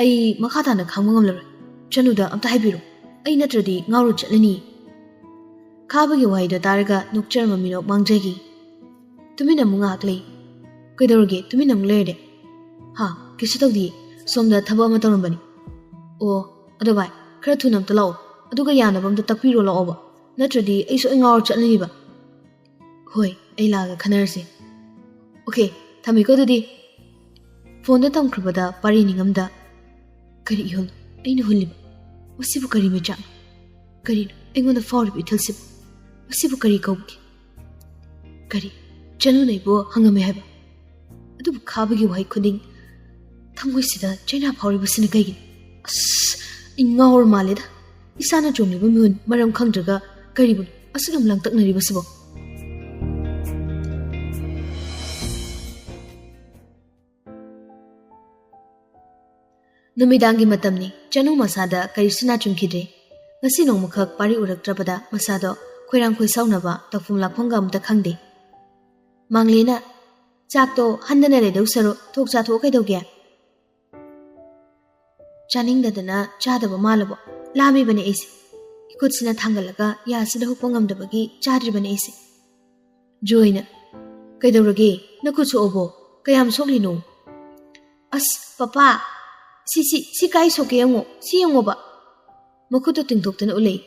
ꯑꯩ ꯃꯈꯥ ꯇꯥꯅ ꯈꯥꯡꯕ ꯉꯝꯂꯔꯣꯏ꯫ ꯆꯅꯨꯗ ꯑꯝꯇ ꯍꯥꯏꯕꯤꯔꯣ꯫ ꯑꯩ ꯅꯠꯇ꯭ꯔꯗꯤ ꯉꯥꯎꯔ ꯆꯠꯂꯅꯤ꯫" ꯈꯥꯕꯒꯤ ꯋꯥꯍꯩꯗꯣ ꯇꯥꯔꯒ ꯅꯣꯛꯆꯔꯝꯕ ꯃꯤꯅꯣꯛ ꯃꯥꯡꯖꯈꯤ꯫ ꯇꯨꯃꯤꯟꯅ ꯑꯃꯨꯛ ꯉꯥꯏꯍꯥꯛ ꯂꯩ꯫ "ꯀꯩꯗꯧꯔꯒꯦ? ꯇꯨꯃꯤꯟꯅ ꯑꯃꯨꯛ ꯂꯩꯔꯗꯤ?" "ꯍꯥ? ꯀꯩꯁꯨ ꯇꯧꯗꯤꯌꯦ꯫ ꯁꯣꯝꯗ ꯊꯕꯛ ꯑꯃ ꯇꯧꯔꯝꯕꯅꯤ꯫" "ꯑꯣ, ꯑꯗꯣ ꯚꯥꯏ, ꯈꯔ ꯊꯨꯅ ꯑꯝꯇ ꯂꯥꯛꯑꯣ꯫ ꯑꯗꯨꯒ ꯌꯥꯅꯕ ꯑꯝꯇ ꯇꯛꯄꯤꯔꯣ ꯂꯥꯛꯑꯣꯕ꯫ ꯅꯠꯇ꯭ꯔꯗꯤ ꯑꯩ ꯁꯣꯏ ꯉꯥꯎꯔ ꯆꯠꯂꯅꯤꯕ꯫" "ꯍꯣꯏ, ꯑꯩ ꯂꯥꯛꯑꯒ ꯈꯟꯅꯔꯁꯦ꯫" ꯑꯣꯀꯦ, ꯊꯝꯃꯦꯀꯣ ꯑꯗꯨꯗꯤ꯫ ꯐꯣꯟꯗ ꯊꯝꯈ꯭ꯔꯕꯗ ꯄꯥꯔꯤ ꯅꯤꯡꯉꯝꯗ, "ꯀꯔꯤ ꯏꯍꯨꯜ ꯑꯩꯅ ꯍꯨꯜꯂꯤꯕ? ꯃꯁꯤꯕꯨ ꯀꯔꯤ ꯃꯩꯆꯥꯛꯅꯣ? ꯀꯔꯤꯅꯣ ꯑꯩꯉꯣꯟꯗ ꯐꯥꯎꯔꯤꯕ ꯏꯊꯤꯜꯁꯤꯕꯨ? ꯃꯁꯤꯕꯨ ꯀꯔꯤ ꯀꯧꯕꯒꯦ? ꯀꯔꯤ ꯆꯅꯨꯅ ꯑꯩꯕꯨ ꯍꯪꯉꯝꯃꯦ ꯍꯥꯏꯕ? ꯑꯗꯨꯕꯨ ꯈꯥꯕꯒꯤ ꯋꯥꯍꯩ ꯈꯨꯗꯤꯡ ꯊꯃꯣꯏꯁꯤꯗ ꯆꯩꯅꯥ ꯐꯥꯎꯔꯤꯕꯁꯤꯅ ꯀꯩꯒꯤꯅꯣ? ꯑꯁ, ꯑꯩ ꯉꯥꯎꯔ ꯃꯥꯜꯂꯦꯗ꯫ ꯏꯁꯥꯅ ꯆꯣꯡꯂꯤꯕ ꯃꯤꯍꯨꯟ ꯃꯔꯝ ꯈꯪꯗ꯭ꯔꯒ ꯀꯔꯤꯕꯨꯅꯣ ꯑꯁꯨꯛ ꯌꯥꯝ ꯂꯥꯡꯇꯛꯅꯔꯤꯕꯁꯤꯕꯣ?" ꯅꯨꯃꯤꯗꯥꯡꯒꯤ ꯃꯇꯝꯅꯤ꯫ ꯆꯅꯨ ꯃꯁꯥꯗ ꯀꯔꯤꯁꯨ ꯅꯥꯆꯨꯝꯈꯤꯗ꯭ꯔꯦ꯫ ꯉꯁꯤ ꯅꯣꯡꯃꯈꯛ ꯄꯥꯔꯤ ꯎꯔꯛꯇ꯭ꯔꯕꯗ ꯃꯁꯥꯗꯣ ꯈꯣꯏꯔꯥꯡ ꯈꯣꯏꯁꯥꯎꯅꯕ ꯇꯧꯐꯝ ꯂꯥꯛꯐꯝꯒ ꯑꯝꯇ ꯈꯪꯗꯦ꯫ ꯃꯥꯡꯂꯦꯅ, "ꯆꯥꯛꯇꯣ ꯍꯟꯗꯅ ꯂꯩꯗꯧ ꯁꯔꯨꯛ ꯊꯣꯛ ꯆꯥꯊꯣꯛꯑ ꯀꯩꯗꯧꯒꯦ?" "ꯆꯥꯅꯤꯡꯗꯗꯅ ꯆꯥꯗꯕ ꯃꯥꯜꯂꯕꯣ? ꯂꯥꯝꯃꯤꯕꯅꯦ ꯑꯩꯁꯦ꯫ ꯏꯈꯨꯠꯁꯤꯅ ꯊꯥꯡꯒꯠꯂꯒ ꯌꯥꯁꯤꯗ ꯍꯨꯛꯄ ꯉꯝꯗꯕꯒꯤ ꯆꯥꯗ꯭ꯔꯤꯕꯅꯦ ꯑꯩꯁꯦ꯫" ꯖꯣꯏꯅ, "ꯀꯩꯗꯧꯔꯒꯦ? ꯅꯈꯨꯠ ꯁꯣꯛꯑꯕꯣ? ꯀꯌꯥꯝ ꯁꯣꯛꯂꯤꯅꯣ?" "ꯑꯁ, ꯄꯄꯥ, ꯁꯤ, ꯁꯤ, ꯁꯤ ꯀꯥꯏ ꯁꯣꯛꯀꯦ ꯌꯦꯡꯉꯣ, ꯁꯤ ꯌꯦꯡꯉꯣꯕ꯫" ꯃꯈꯨꯠꯇꯣ ꯇꯤꯡꯊꯣꯛꯇꯅ ꯎꯠꯂꯛꯏ꯫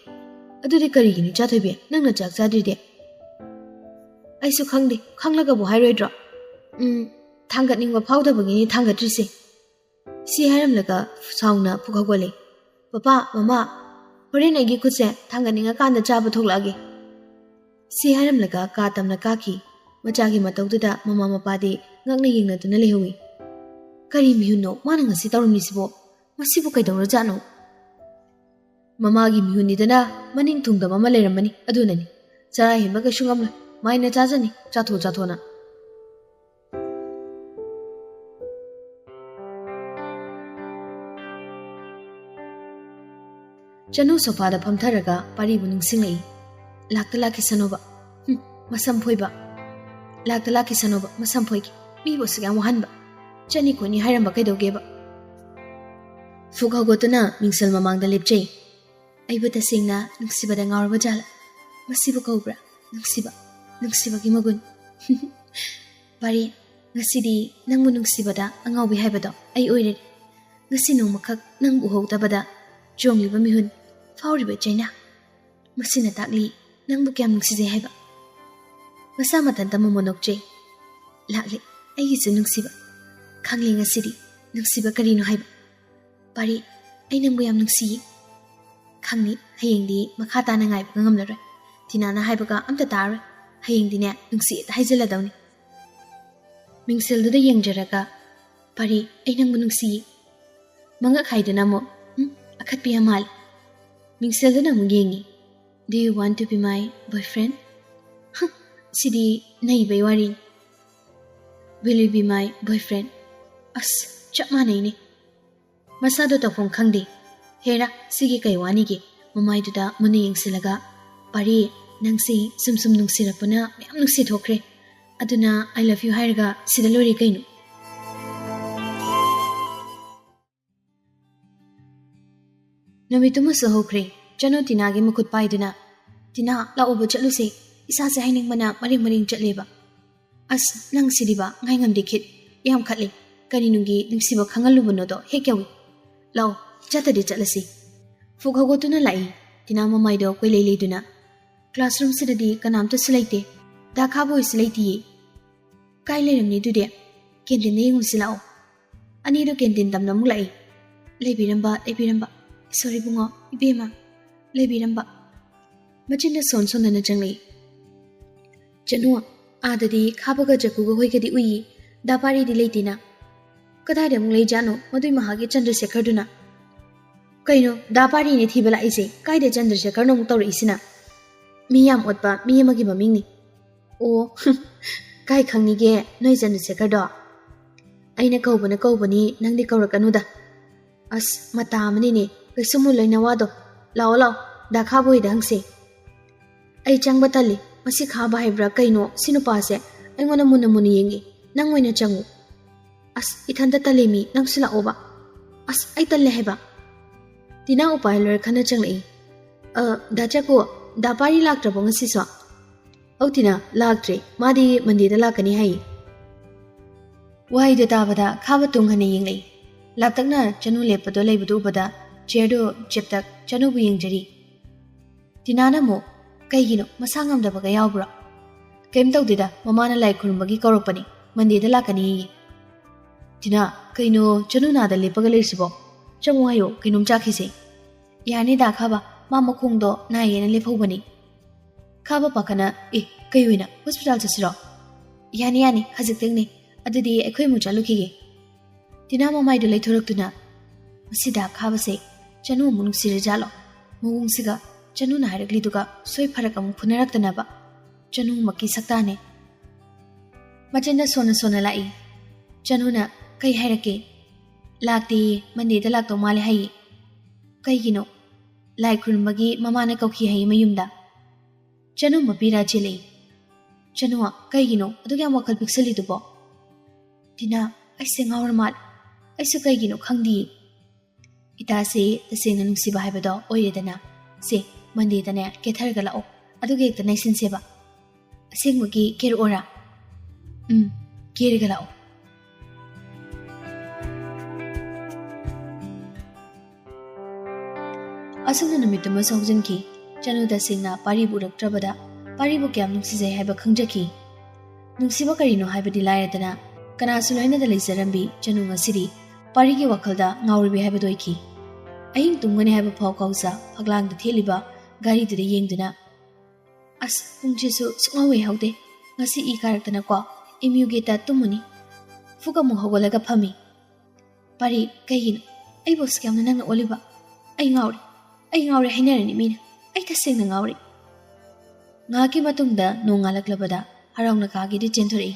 "ꯑꯗꯨꯗꯤ ꯀꯔꯤꯒꯤꯅꯣ ꯏꯆꯥ ꯊꯣꯏꯕꯤ, ꯅꯪꯅ ꯆꯥꯛ ꯆꯥꯗ꯭ꯔꯤꯗꯤ?" "ꯑꯩꯁꯨ ꯈꯪꯗꯦ, ꯈꯪꯂꯒꯕꯨ ꯍꯥꯏꯔꯣꯏꯗ꯭ꯔꯣ? ꯎꯝ, ꯊꯥꯡꯒꯠꯅꯤꯡꯕ ꯐꯥꯎꯗꯕꯒꯤꯅꯤ ꯊꯥꯡꯒꯠꯇ꯭ꯔꯤꯁꯦ꯫" ꯁꯤ ꯍꯥꯏꯔꯝꯂꯒ ꯁꯥꯎꯅ ꯐꯨꯛ ꯍꯧꯒꯠꯂꯦ꯫ "ꯄꯄꯥ, ꯃꯃꯥ, ꯍꯣꯔꯦꯟ ꯑꯩꯒꯤ ꯈꯨꯠꯁꯦ ꯊꯥꯡꯒꯠꯅꯤꯡꯉꯀꯥꯟꯗ ꯆꯥꯕ ꯊꯣꯛꯂꯛꯑꯒꯦ꯫" ꯁꯤ ꯍꯥꯏꯔꯝꯂꯒ ꯀꯥ ꯇꯝꯅ ꯀꯥꯈꯤ꯫ ꯃꯆꯥꯒꯤ ꯃꯇꯧꯗꯨꯗ ꯃꯃꯥ ꯃꯄꯥꯗꯤ ꯉꯛꯅ ꯌꯦꯡꯅꯗꯨꯅ ꯂꯩꯍꯧꯏ꯫ "ꯀꯔꯤ ꯃꯤꯍꯨꯟꯅꯣ ꯃꯥꯅ ꯉꯁꯤ ꯇꯧꯔꯝꯃꯤꯁꯤꯕꯣ? ꯃꯁꯤꯕꯨ ꯀꯩꯗꯧꯔꯖꯥꯠꯅꯣ?" "ꯃꯃꯥꯒꯤ ꯃꯤꯍꯨꯟꯅꯤꯗꯅ, ꯃꯅꯤꯡ ꯊꯨꯡꯗꯕ ꯑꯃ ꯂꯩꯔꯝꯃꯅꯤ, ꯑꯗꯨꯅꯅꯤ꯫ ꯆꯔꯥ ꯍꯦꯟꯕ ꯀꯩꯁꯨ ꯉꯝꯂꯣꯏ, ꯃꯥꯏꯅ ꯆꯥꯖꯅꯤ, ꯆꯥꯊꯣꯛ ꯆꯥꯊꯣꯛꯅ꯫" ꯆꯅꯨ ꯁꯣꯐꯥꯗ ꯐꯝꯊꯔꯒ ꯄꯥꯔꯤꯕꯨ ꯅꯤꯡꯁꯤꯡꯂꯛꯏ꯫ "ꯂꯥꯛꯇ ꯂꯥꯛꯈꯤꯁꯅꯣꯕ꯫ ꯍꯨꯝ, ꯃꯁꯝ ꯐꯣꯏꯕ꯫ ꯂꯥꯛꯇ ꯂꯥꯛꯈꯤꯁꯅꯣꯕ, ꯃꯁꯝ ꯐꯣꯏꯒꯦ꯫ ꯃꯤꯕꯨ ꯑꯁꯨꯛ ꯌꯥꯝ ꯋꯥꯍꯟꯕ꯫ ꯆꯠꯅꯤ ꯈꯣꯠꯅꯤ ꯍꯥꯏꯔꯝꯕ ꯀꯩꯗꯧꯒꯦꯕ?" ꯐꯨꯛ ꯍꯧꯒꯠꯇꯨꯅ ꯃꯤꯡꯁꯦꯜ ꯃꯃꯥꯡꯗ ꯂꯦꯞꯆꯩ꯫ "ꯑꯩꯕꯨ ꯇꯁꯦꯡꯅ ꯅꯨꯡꯁꯤꯕꯗ ꯉꯥꯎꯔꯕ ꯖꯥꯠꯂ? ꯃꯁꯤꯕꯨ ꯀꯧꯕ꯭ꯔꯥ ꯅꯨꯡꯁꯤꯕ? ꯅꯨꯡꯁꯤꯕꯒꯤ ꯃꯒꯨꯟ?" "ꯄꯥꯔꯤ, ꯉꯁꯤꯗꯤ ꯅꯪꯕꯨ ꯅꯨꯡꯁꯤꯕꯗ ꯑꯉꯥꯎꯕꯤ ꯍꯥꯏꯕꯗꯣ ꯑꯩ ꯑꯣꯏꯔꯦ꯫ ꯉꯁꯤ ꯅꯣꯡꯃꯈꯛ ꯅꯪꯕꯨ ꯎꯍꯧꯗꯕꯗ ꯆꯣꯡꯂꯤꯕ ꯃꯤꯍꯨꯟ, ꯐꯥꯎꯔꯤꯕ ꯆꯩꯅꯥ, ꯃꯁꯤꯅ ꯇꯥꯛꯂꯤ ꯅꯪꯕꯨ ꯀꯌꯥꯝ ꯅꯨꯡꯁꯤꯖꯩ ꯍꯥꯏꯕ꯫" ꯃꯁꯥ ꯃꯊꯟꯇ ꯃꯃꯣꯟ ꯅꯣꯛꯆꯩ꯫ ꯂꯥꯛꯂꯦ ꯑꯩꯒꯤꯁꯨ ꯅꯨꯡꯁꯤꯕ꯫ ꯈꯪꯂꯦ ꯉꯁꯤꯗꯤ ꯅꯨꯡꯁꯤꯕ ꯀꯔꯤꯅꯣ ꯍꯥꯏꯕ꯫ ꯄꯥꯔꯤ, ꯑꯩ ꯅꯪꯕꯨ ꯌꯥꯝ ꯅꯨꯡꯁꯤꯌꯦ꯫ ꯈꯪꯅꯤ, ꯍꯌꯦꯡꯗꯤ ꯃꯈꯥ ꯇꯥꯅ ꯉꯥꯏꯕꯒ ꯉꯝꯂꯔꯣꯏ꯫ ꯇꯤꯅꯥꯅ ꯍꯥꯏꯕꯒ ꯑꯝꯇ ꯇꯥꯔꯣꯏ꯫ ꯍꯌꯦꯡꯗꯤꯅꯦ ꯅꯨꯡꯁꯤꯌꯦꯗ ꯍꯥꯏꯖꯤꯜꯂꯗꯧꯅꯤ꯫ ꯃꯤꯡꯁꯦꯜꯗꯨꯗ ꯌꯦꯡꯖꯔꯒ, "ꯄꯥꯔꯤ, ꯑꯩ ꯅꯪꯕꯨ ꯅꯨꯡꯁꯤꯌꯦ꯫" ꯃꯉꯛ ꯍꯥꯏꯗꯨꯅ ꯑꯃꯨꯛ, "ꯎꯝ, ꯑꯈꯠꯄꯤ ꯌꯥꯝ ꯃꯥꯜꯂꯦ꯫" ꯃꯤꯡꯁꯦꯜꯗꯨꯅ ꯑꯃꯨꯛ ꯌꯦꯡꯉꯤ꯫ "Do you want to be my boyfriend?" ꯍ, ꯁꯤꯗꯤ ꯅꯩꯕꯩ ꯋꯥꯔꯤꯅꯤ꯫ "Will you be my boyfriend?" ꯑꯁ, ꯆꯞ ꯃꯥꯟꯅꯩꯅꯦ꯫ ꯃꯁꯥꯗꯣ ꯇꯧꯐꯝ ꯈꯪꯗꯦ꯫ ꯍꯦꯔꯥ, ꯁꯤꯒꯤ ꯀꯩ ꯋꯥꯅꯤꯒꯦ? ꯃꯃꯥꯏꯗꯨꯗ ꯃꯨꯟꯅ ꯌꯦꯡꯁꯤꯜꯂꯒ, "ꯄꯥꯔꯤ, ꯅꯪꯁꯤ ꯁꯨꯝ ꯁꯨꯝ ꯅꯨꯡꯁꯤꯔꯛꯄꯅ ꯃꯌꯥꯝ ꯅꯨꯡꯁꯤꯊꯣꯛꯈ꯭ꯔꯦ꯫ ꯑꯗꯨꯅ I love you ꯍꯥꯏꯔꯒ ꯁꯤꯗ ꯂꯣꯏꯔꯦ ꯀꯩꯅꯣ?" ꯅꯨꯃꯤꯠꯇꯨꯃꯁꯨ ꯍꯧꯈ꯭ꯔꯦ꯫ ꯆꯅꯨ ꯇꯤꯅꯥꯒꯤ ꯃꯈꯨꯠ ꯄꯥꯏꯗꯨꯅ, "ꯇꯤꯅꯥ, ꯂꯥꯛꯑꯣꯕ ꯆꯠꯂꯨꯁꯦ꯫ ꯏꯁꯥꯁꯦ ꯍꯥꯏꯅꯤꯡꯕꯅ ꯃꯔꯦꯡ ꯃꯔꯦꯡ ꯆꯠꯂꯦꯕ꯫" "ꯑꯁ, ꯅꯪ ꯁꯤꯗꯤꯕ, ꯉꯥꯏꯉꯝꯗꯦ ꯈꯤꯠ꯫ ꯌꯥꯝ ꯈꯠꯂꯦ꯫ ꯀꯔꯤꯅꯨꯡꯒꯤ ꯅꯨꯡꯁꯤꯕ ꯈꯪꯍꯜꯂꯨꯕꯅꯣꯗꯣ ꯍꯦꯛ ꯌꯥꯎꯏ꯫ ꯂꯥꯛꯑꯣ, ꯆꯠꯇꯗꯤ ꯆꯠꯂꯁꯤ꯫" ꯐꯨꯛ ꯍꯧꯒꯠꯇꯨꯅ ꯂꯥꯛꯏ꯫ ꯇꯤꯅꯥ ꯃꯃꯥꯏꯗꯣ ꯀꯣꯏꯂꯩ ꯂꯩꯗꯨꯅ, "ꯀ꯭ꯂꯥꯁꯔꯨꯝꯁꯤꯗꯗꯤ ꯀꯅꯥꯝꯇꯁꯨ ꯂꯩꯇꯦ꯫ ꯗꯥ ꯈꯥꯕ ꯍꯣꯏꯁꯨ ꯂꯩꯇꯤꯌꯦ꯫ ꯀꯥꯏ ꯂꯩꯔꯝꯅꯤ ꯑꯗꯨꯗꯤ? ꯀꯦꯟꯇꯤꯟꯗ ꯌꯦꯡꯉꯨꯁꯤ ꯂꯥꯛꯑꯣ꯫" ꯑꯅꯤꯗꯣ ꯀꯦꯟꯇꯤꯟ ꯇꯝꯅ ꯑꯃꯨꯛ ꯂꯥꯛꯏ꯫ "ꯂꯩꯕꯤꯔꯝꯕ, ꯂꯩꯕꯤꯔꯝꯕ꯫ ꯁꯣꯔꯤ ꯏꯕꯨꯡꯉꯣ, ꯏꯕꯦꯝꯃ꯫ ꯂꯩꯕꯤꯔꯝꯕ꯫" ꯃꯆꯤꯟꯗ ꯁꯣꯟ ꯁꯣꯟꯗꯅ ꯆꯪꯂꯛꯏ꯫ "ꯆꯅꯨ, ꯑꯥꯗꯗꯤ ꯈꯥꯕꯒ ꯖꯛꯀꯨꯒ ꯍꯣꯏꯒꯗꯤ ꯎꯏꯌꯦ꯫ ꯗꯥ ꯄꯥꯔꯤꯗꯤ ꯂꯩꯇꯦꯅ꯫ ꯀꯗꯥꯏꯗ ꯑꯃꯨꯛ ꯂꯩꯖꯥꯠꯅꯣ ꯃꯗꯨꯏ ꯃꯍꯥꯛꯀꯤ ꯆꯟꯗ꯭ꯔꯁꯦꯈꯔꯗꯨꯅ?" "ꯀꯩꯅꯣ, ꯗꯥ ꯄꯥꯔꯤꯅꯦ ꯊꯤꯕ ꯂꯥꯛꯏꯁꯦ꯫ ꯀꯥꯏꯗ ꯆꯟꯗ꯭ꯔꯁꯦꯈꯔꯅꯣ ꯑꯃꯨꯛ ꯇꯧꯔꯛꯏꯁꯤꯅ? ꯃꯤ ꯌꯥꯝ ꯑꯣꯠꯄ ꯃꯤ ꯑꯃꯒꯤ ꯃꯃꯤꯡꯅꯤ꯫" "ꯑꯣ, ꯀꯥꯏ ꯈꯪꯅꯤꯒꯦ ꯅꯣꯏ ꯆꯟꯗ꯭ꯔꯁꯦꯈꯔꯗꯣ? ꯑꯩꯅ ꯀꯧꯕꯅ ꯀꯧꯕꯅꯤ, ꯅꯪꯗꯤ ꯀꯧꯔꯛꯀꯅꯨꯗ꯫" "ꯑꯁ, ꯃꯇꯥ ꯑꯃꯅꯤꯅꯦ, ꯀꯩꯁꯨ ꯃꯨꯜꯂꯣꯏ ꯅꯋꯥꯗꯣ꯫ ꯂꯥꯛꯑꯣ, ꯂꯥꯛꯑꯣ, ꯗꯥ ꯈꯥꯕ ꯍꯣꯏꯗ ꯍꯪꯁꯦ꯫" "ꯑꯩ ꯆꯪꯕ ꯇꯜꯂꯤ꯫ ꯃꯁꯤ ꯈꯥꯕ ꯍꯥꯏꯕ꯭ꯔꯥ ꯀꯩꯅꯣ, ꯁꯤ ꯅꯨꯄꯥꯁꯦ ꯑꯩꯉꯣꯟꯗ ꯃꯨꯟꯅ ꯃꯨꯟꯅ ꯌꯦꯡꯉꯤ꯫ ꯅꯪ ꯑꯣꯏꯅ ꯆꯪꯉꯨ꯫" "ꯑꯁ, ꯏꯊꯟꯇ ꯇꯜꯂꯦꯃꯤ, ꯅꯪꯁꯨ ꯂꯥꯛꯑꯣꯕ꯫" "ꯑꯁ, ꯑꯩ ꯇꯜꯂꯦ ꯍꯥꯏꯕ꯫" ꯇꯤꯅꯥ ꯎꯄꯥꯏ ꯂꯣꯏꯔ ꯈꯟꯅ ꯆꯪꯂꯛꯏ꯫ "ꯑ, ꯗꯥ ꯆꯥꯀꯣ, ꯗꯥ ꯄꯥꯔꯤ ꯂꯥꯛꯇ꯭ꯔꯕꯣ ꯉꯁꯤꯁꯨ?" "ꯑꯧ ꯇꯤꯅꯥ, ꯂꯥꯛꯇ꯭ꯔꯦ꯫ ꯃꯥꯗꯤ ꯃꯟꯗꯦꯗ ꯂꯥꯛꯀꯅꯤ ꯍꯥꯏꯌꯦ꯫" ꯋꯥꯍꯩꯗꯣ ꯇꯥꯕꯗ ꯈꯥꯕ ꯇꯨꯡ ꯍꯟꯅ ꯌꯦꯡꯂꯛꯏ꯫ ꯂꯥꯞꯇꯛꯅ ꯆꯅꯨ ꯂꯦꯞꯄꯗꯣ ꯂꯩꯕꯗꯨ ꯎꯕꯗ ꯆꯤꯌꯔꯗꯨ ꯆꯦꯞꯇꯛ ꯆꯅꯨꯕꯨ ꯌꯦꯡꯖꯔꯤ꯫ ꯇꯤꯅꯥꯅ ꯑꯃꯨꯛ, "ꯀꯩꯒꯤꯅꯣ, ꯃꯁꯥ ꯉꯝꯗꯕꯒ ꯌꯥꯎꯕ꯭ꯔꯣ?" "ꯀꯩꯝ ꯇꯧꯗꯦꯗ, ꯃꯃꯥꯅ ꯂꯥꯏ ꯈꯨꯔꯨꯝꯕꯒꯤ ꯀꯧꯔꯛꯄꯅꯤ꯫ "ꯃꯟꯗꯦꯗ ꯂꯥꯛꯀꯅꯤꯌꯦ꯫" "ꯇꯤꯅꯥ, ꯀꯩꯅꯣ ꯆꯅꯨ ꯅꯥꯗ ꯂꯦꯞꯄꯒ ꯂꯩꯔꯤꯁꯤꯕꯣ? ꯆꯪꯉꯣ ꯍꯥꯏꯌꯣ, ꯀꯩꯅꯣꯝ ꯆꯥꯈꯤꯁꯦ꯫" "ꯌꯥꯅꯤꯗ ꯈꯥꯕ, ꯃꯥ ꯃꯈꯣꯡꯗꯣ ꯅꯥꯏꯌꯦꯅ ꯂꯦꯞꯍꯧꯕꯅꯤ꯫" ꯈꯥꯕ ꯄꯥꯈꯠꯅ, "ꯑꯦ, ꯀꯩ ꯑꯣꯏꯅ? ꯍꯣꯁꯄꯤꯇꯥꯜ ꯆꯠꯁꯤꯔꯣ?" "ꯌꯥꯅꯤ, ꯌꯥꯅꯤ, ꯈꯖꯤꯛꯇꯪꯅꯦ꯫ ꯑꯗꯨꯗꯤ ꯑꯩꯈꯣꯏ ꯑꯃꯨꯛ ꯆꯠꯂꯨꯈꯤꯒꯦ꯫" ꯇꯤꯅꯥ ꯃꯃꯥꯏꯗꯨ ꯂꯩꯊꯣꯔꯛꯇꯨꯅ, "ꯃꯁꯤꯗ ꯈꯥꯕꯁꯦ ꯆꯅꯨ ꯑꯃꯨꯛ ꯅꯨꯡꯁꯤꯔꯖꯥꯠꯂꯣ? ꯃꯑꯣꯡꯁꯤꯒ ꯆꯅꯨꯅ ꯍꯥꯏꯔꯛꯂꯤꯗꯨꯒ ꯁꯣꯏ ꯐꯔꯛ ꯑꯃꯨꯛ ꯐꯨꯅꯔꯛꯇꯅꯕ꯫ ꯆꯅꯨꯃꯛꯀꯤ ꯁꯛꯇꯥꯅꯦ꯫" ꯃꯆꯤꯟꯗ ꯁꯣꯟꯅ ꯁꯣꯟꯅ ꯂꯥꯛꯏ꯫ ꯆꯅꯨꯅ, "ꯀꯩ ꯍꯥꯏꯔꯛꯀꯦ?" "ꯂꯥꯛꯇꯦꯌꯦ, ꯃꯟꯗꯦꯗ ꯂꯥꯛꯇꯧ ꯃꯥꯜꯂꯦ ꯍꯥꯏꯌꯦ꯫" "ꯀꯩꯒꯤꯅꯣ?" "ꯂꯥꯏ ꯈꯨꯔꯨꯝꯕꯒꯤ ꯃꯃꯥꯅ ꯀꯧꯈꯤ ꯍꯥꯏꯌꯦ ꯃꯌꯨꯝꯗ꯫" ꯆꯅꯨ ꯃꯄꯤꯔꯥ ꯆꯦꯜꯂꯛꯏ꯫ "ꯆꯅꯨ, ꯀꯩꯒꯤꯅꯣ ꯑꯗꯨꯛ ꯌꯥꯝ ꯋꯥꯈꯜ ꯄꯤꯛꯁꯜꯂꯤꯗꯨꯕꯣ?" "ꯇꯤꯅꯥ, ꯑꯩꯁꯦ ꯉꯥꯎꯔ ꯃꯥꯜꯂꯦ꯫ ꯑꯩꯁꯨ ꯀꯩꯒꯤꯅꯣ ꯈꯪꯗꯤꯌꯦ꯫" "ꯏꯇꯥꯁꯦ ꯇꯁꯦꯡꯅ ꯅꯨꯡꯁꯤꯕ ꯍꯥꯏꯕꯗꯣ ꯑꯣꯏꯔꯦꯗꯅ꯫ ꯁꯦ, ꯃꯟꯗꯦꯗꯅꯦ ꯀꯦꯊꯔꯒ ꯂꯥꯛꯑꯣ, ꯑꯗꯨꯒ ꯍꯦꯛꯇ ꯅꯩꯁꯤꯟꯁꯦꯕ꯫" "ꯑꯁꯦꯡꯕꯒꯤ ꯀꯦꯔꯛꯑꯣꯔꯥ?" "ꯎꯝ, ꯀꯦꯔꯒ ꯂꯥꯛꯑꯣ꯫" ꯑꯁꯨꯝꯅ ꯅꯨꯃꯤꯠꯇꯨꯃꯁꯨ ꯍꯧꯖꯤꯟꯈꯤ꯫ ꯆꯅꯨ ꯇꯁꯦꯡꯅ ꯄꯥꯔꯤꯕꯨ ꯎꯔꯛꯇ꯭ꯔꯕꯗ ꯄꯥꯔꯤꯕꯨ ꯀꯌꯥꯝ ꯅꯨꯡꯁꯤꯖꯩ ꯍꯥꯏꯕ ꯈꯪꯖꯈꯤ꯫ ꯅꯨꯡꯁꯤꯕ ꯀꯔꯤꯅꯣ ꯍꯥꯏꯕꯗꯤ ꯂꯥꯏꯔꯗꯅ ꯀꯅꯥꯁꯨ ꯂꯣꯏꯅꯗ ꯂꯩꯖꯔꯝꯕꯤ ꯆꯅꯨ ꯉꯁꯤꯗꯤ ꯄꯥꯔꯤꯒꯤ ꯋꯥꯈꯜꯗ ꯉꯥꯎꯔꯤꯕꯤ ꯍꯥꯏꯕꯗꯨ ꯑꯣꯏꯈꯤ꯫ ꯑꯍꯤꯡ ꯇꯨꯝꯒꯅꯤ ꯍꯥꯏꯕ ꯐꯥꯎ ꯀꯥꯎꯖ ꯐꯛꯂꯥꯡꯗ ꯊꯦꯠꯂꯤꯕ ꯘꯔꯤꯗꯨꯗ ꯌꯦꯡꯗꯨꯅ, "ꯑꯁ, ꯄꯨꯡꯁꯤꯁꯨ ꯁꯨꯡꯍꯧ ꯍꯦꯛ ꯍꯧꯗꯦ꯫ ꯉꯁꯤ ꯏ ꯀꯥꯔꯛꯇꯅꯀꯣ ꯑꯦꯝ ꯌꯨ ꯒꯦꯠꯇ ꯇꯨꯝꯃꯨꯅꯤ꯫" ꯐꯨꯛ ꯑꯃꯨꯛ ꯍꯧꯒꯠꯂꯒ ꯐꯝꯃꯤ꯫ "ꯄꯥꯔꯤ, ꯀꯩꯒꯤꯅꯣ? ꯑꯩꯕꯨ ꯑꯁꯨꯛ ꯌꯥꯝꯅ ꯅꯪꯅ ꯑꯣꯜꯂꯤꯕ? ꯑꯩ ꯉꯥꯎꯔꯦ, ꯑꯩ ꯉꯥꯎꯔꯦ ꯍꯥꯏꯅꯔꯅꯤ ꯃꯤꯅ꯫ ꯑꯩ ꯇꯁꯦꯡꯅ ꯉꯥꯎꯔꯦ꯫" ꯉꯥꯏꯍꯥꯛꯀꯤ ꯃꯇꯨꯡꯗ ꯅꯣꯡꯉꯥꯜꯂꯛꯂꯕꯗ ꯍꯔꯥꯎꯅ ꯀꯥꯒꯤꯗꯤ ꯆꯦꯟꯊꯣꯔꯛꯏ꯫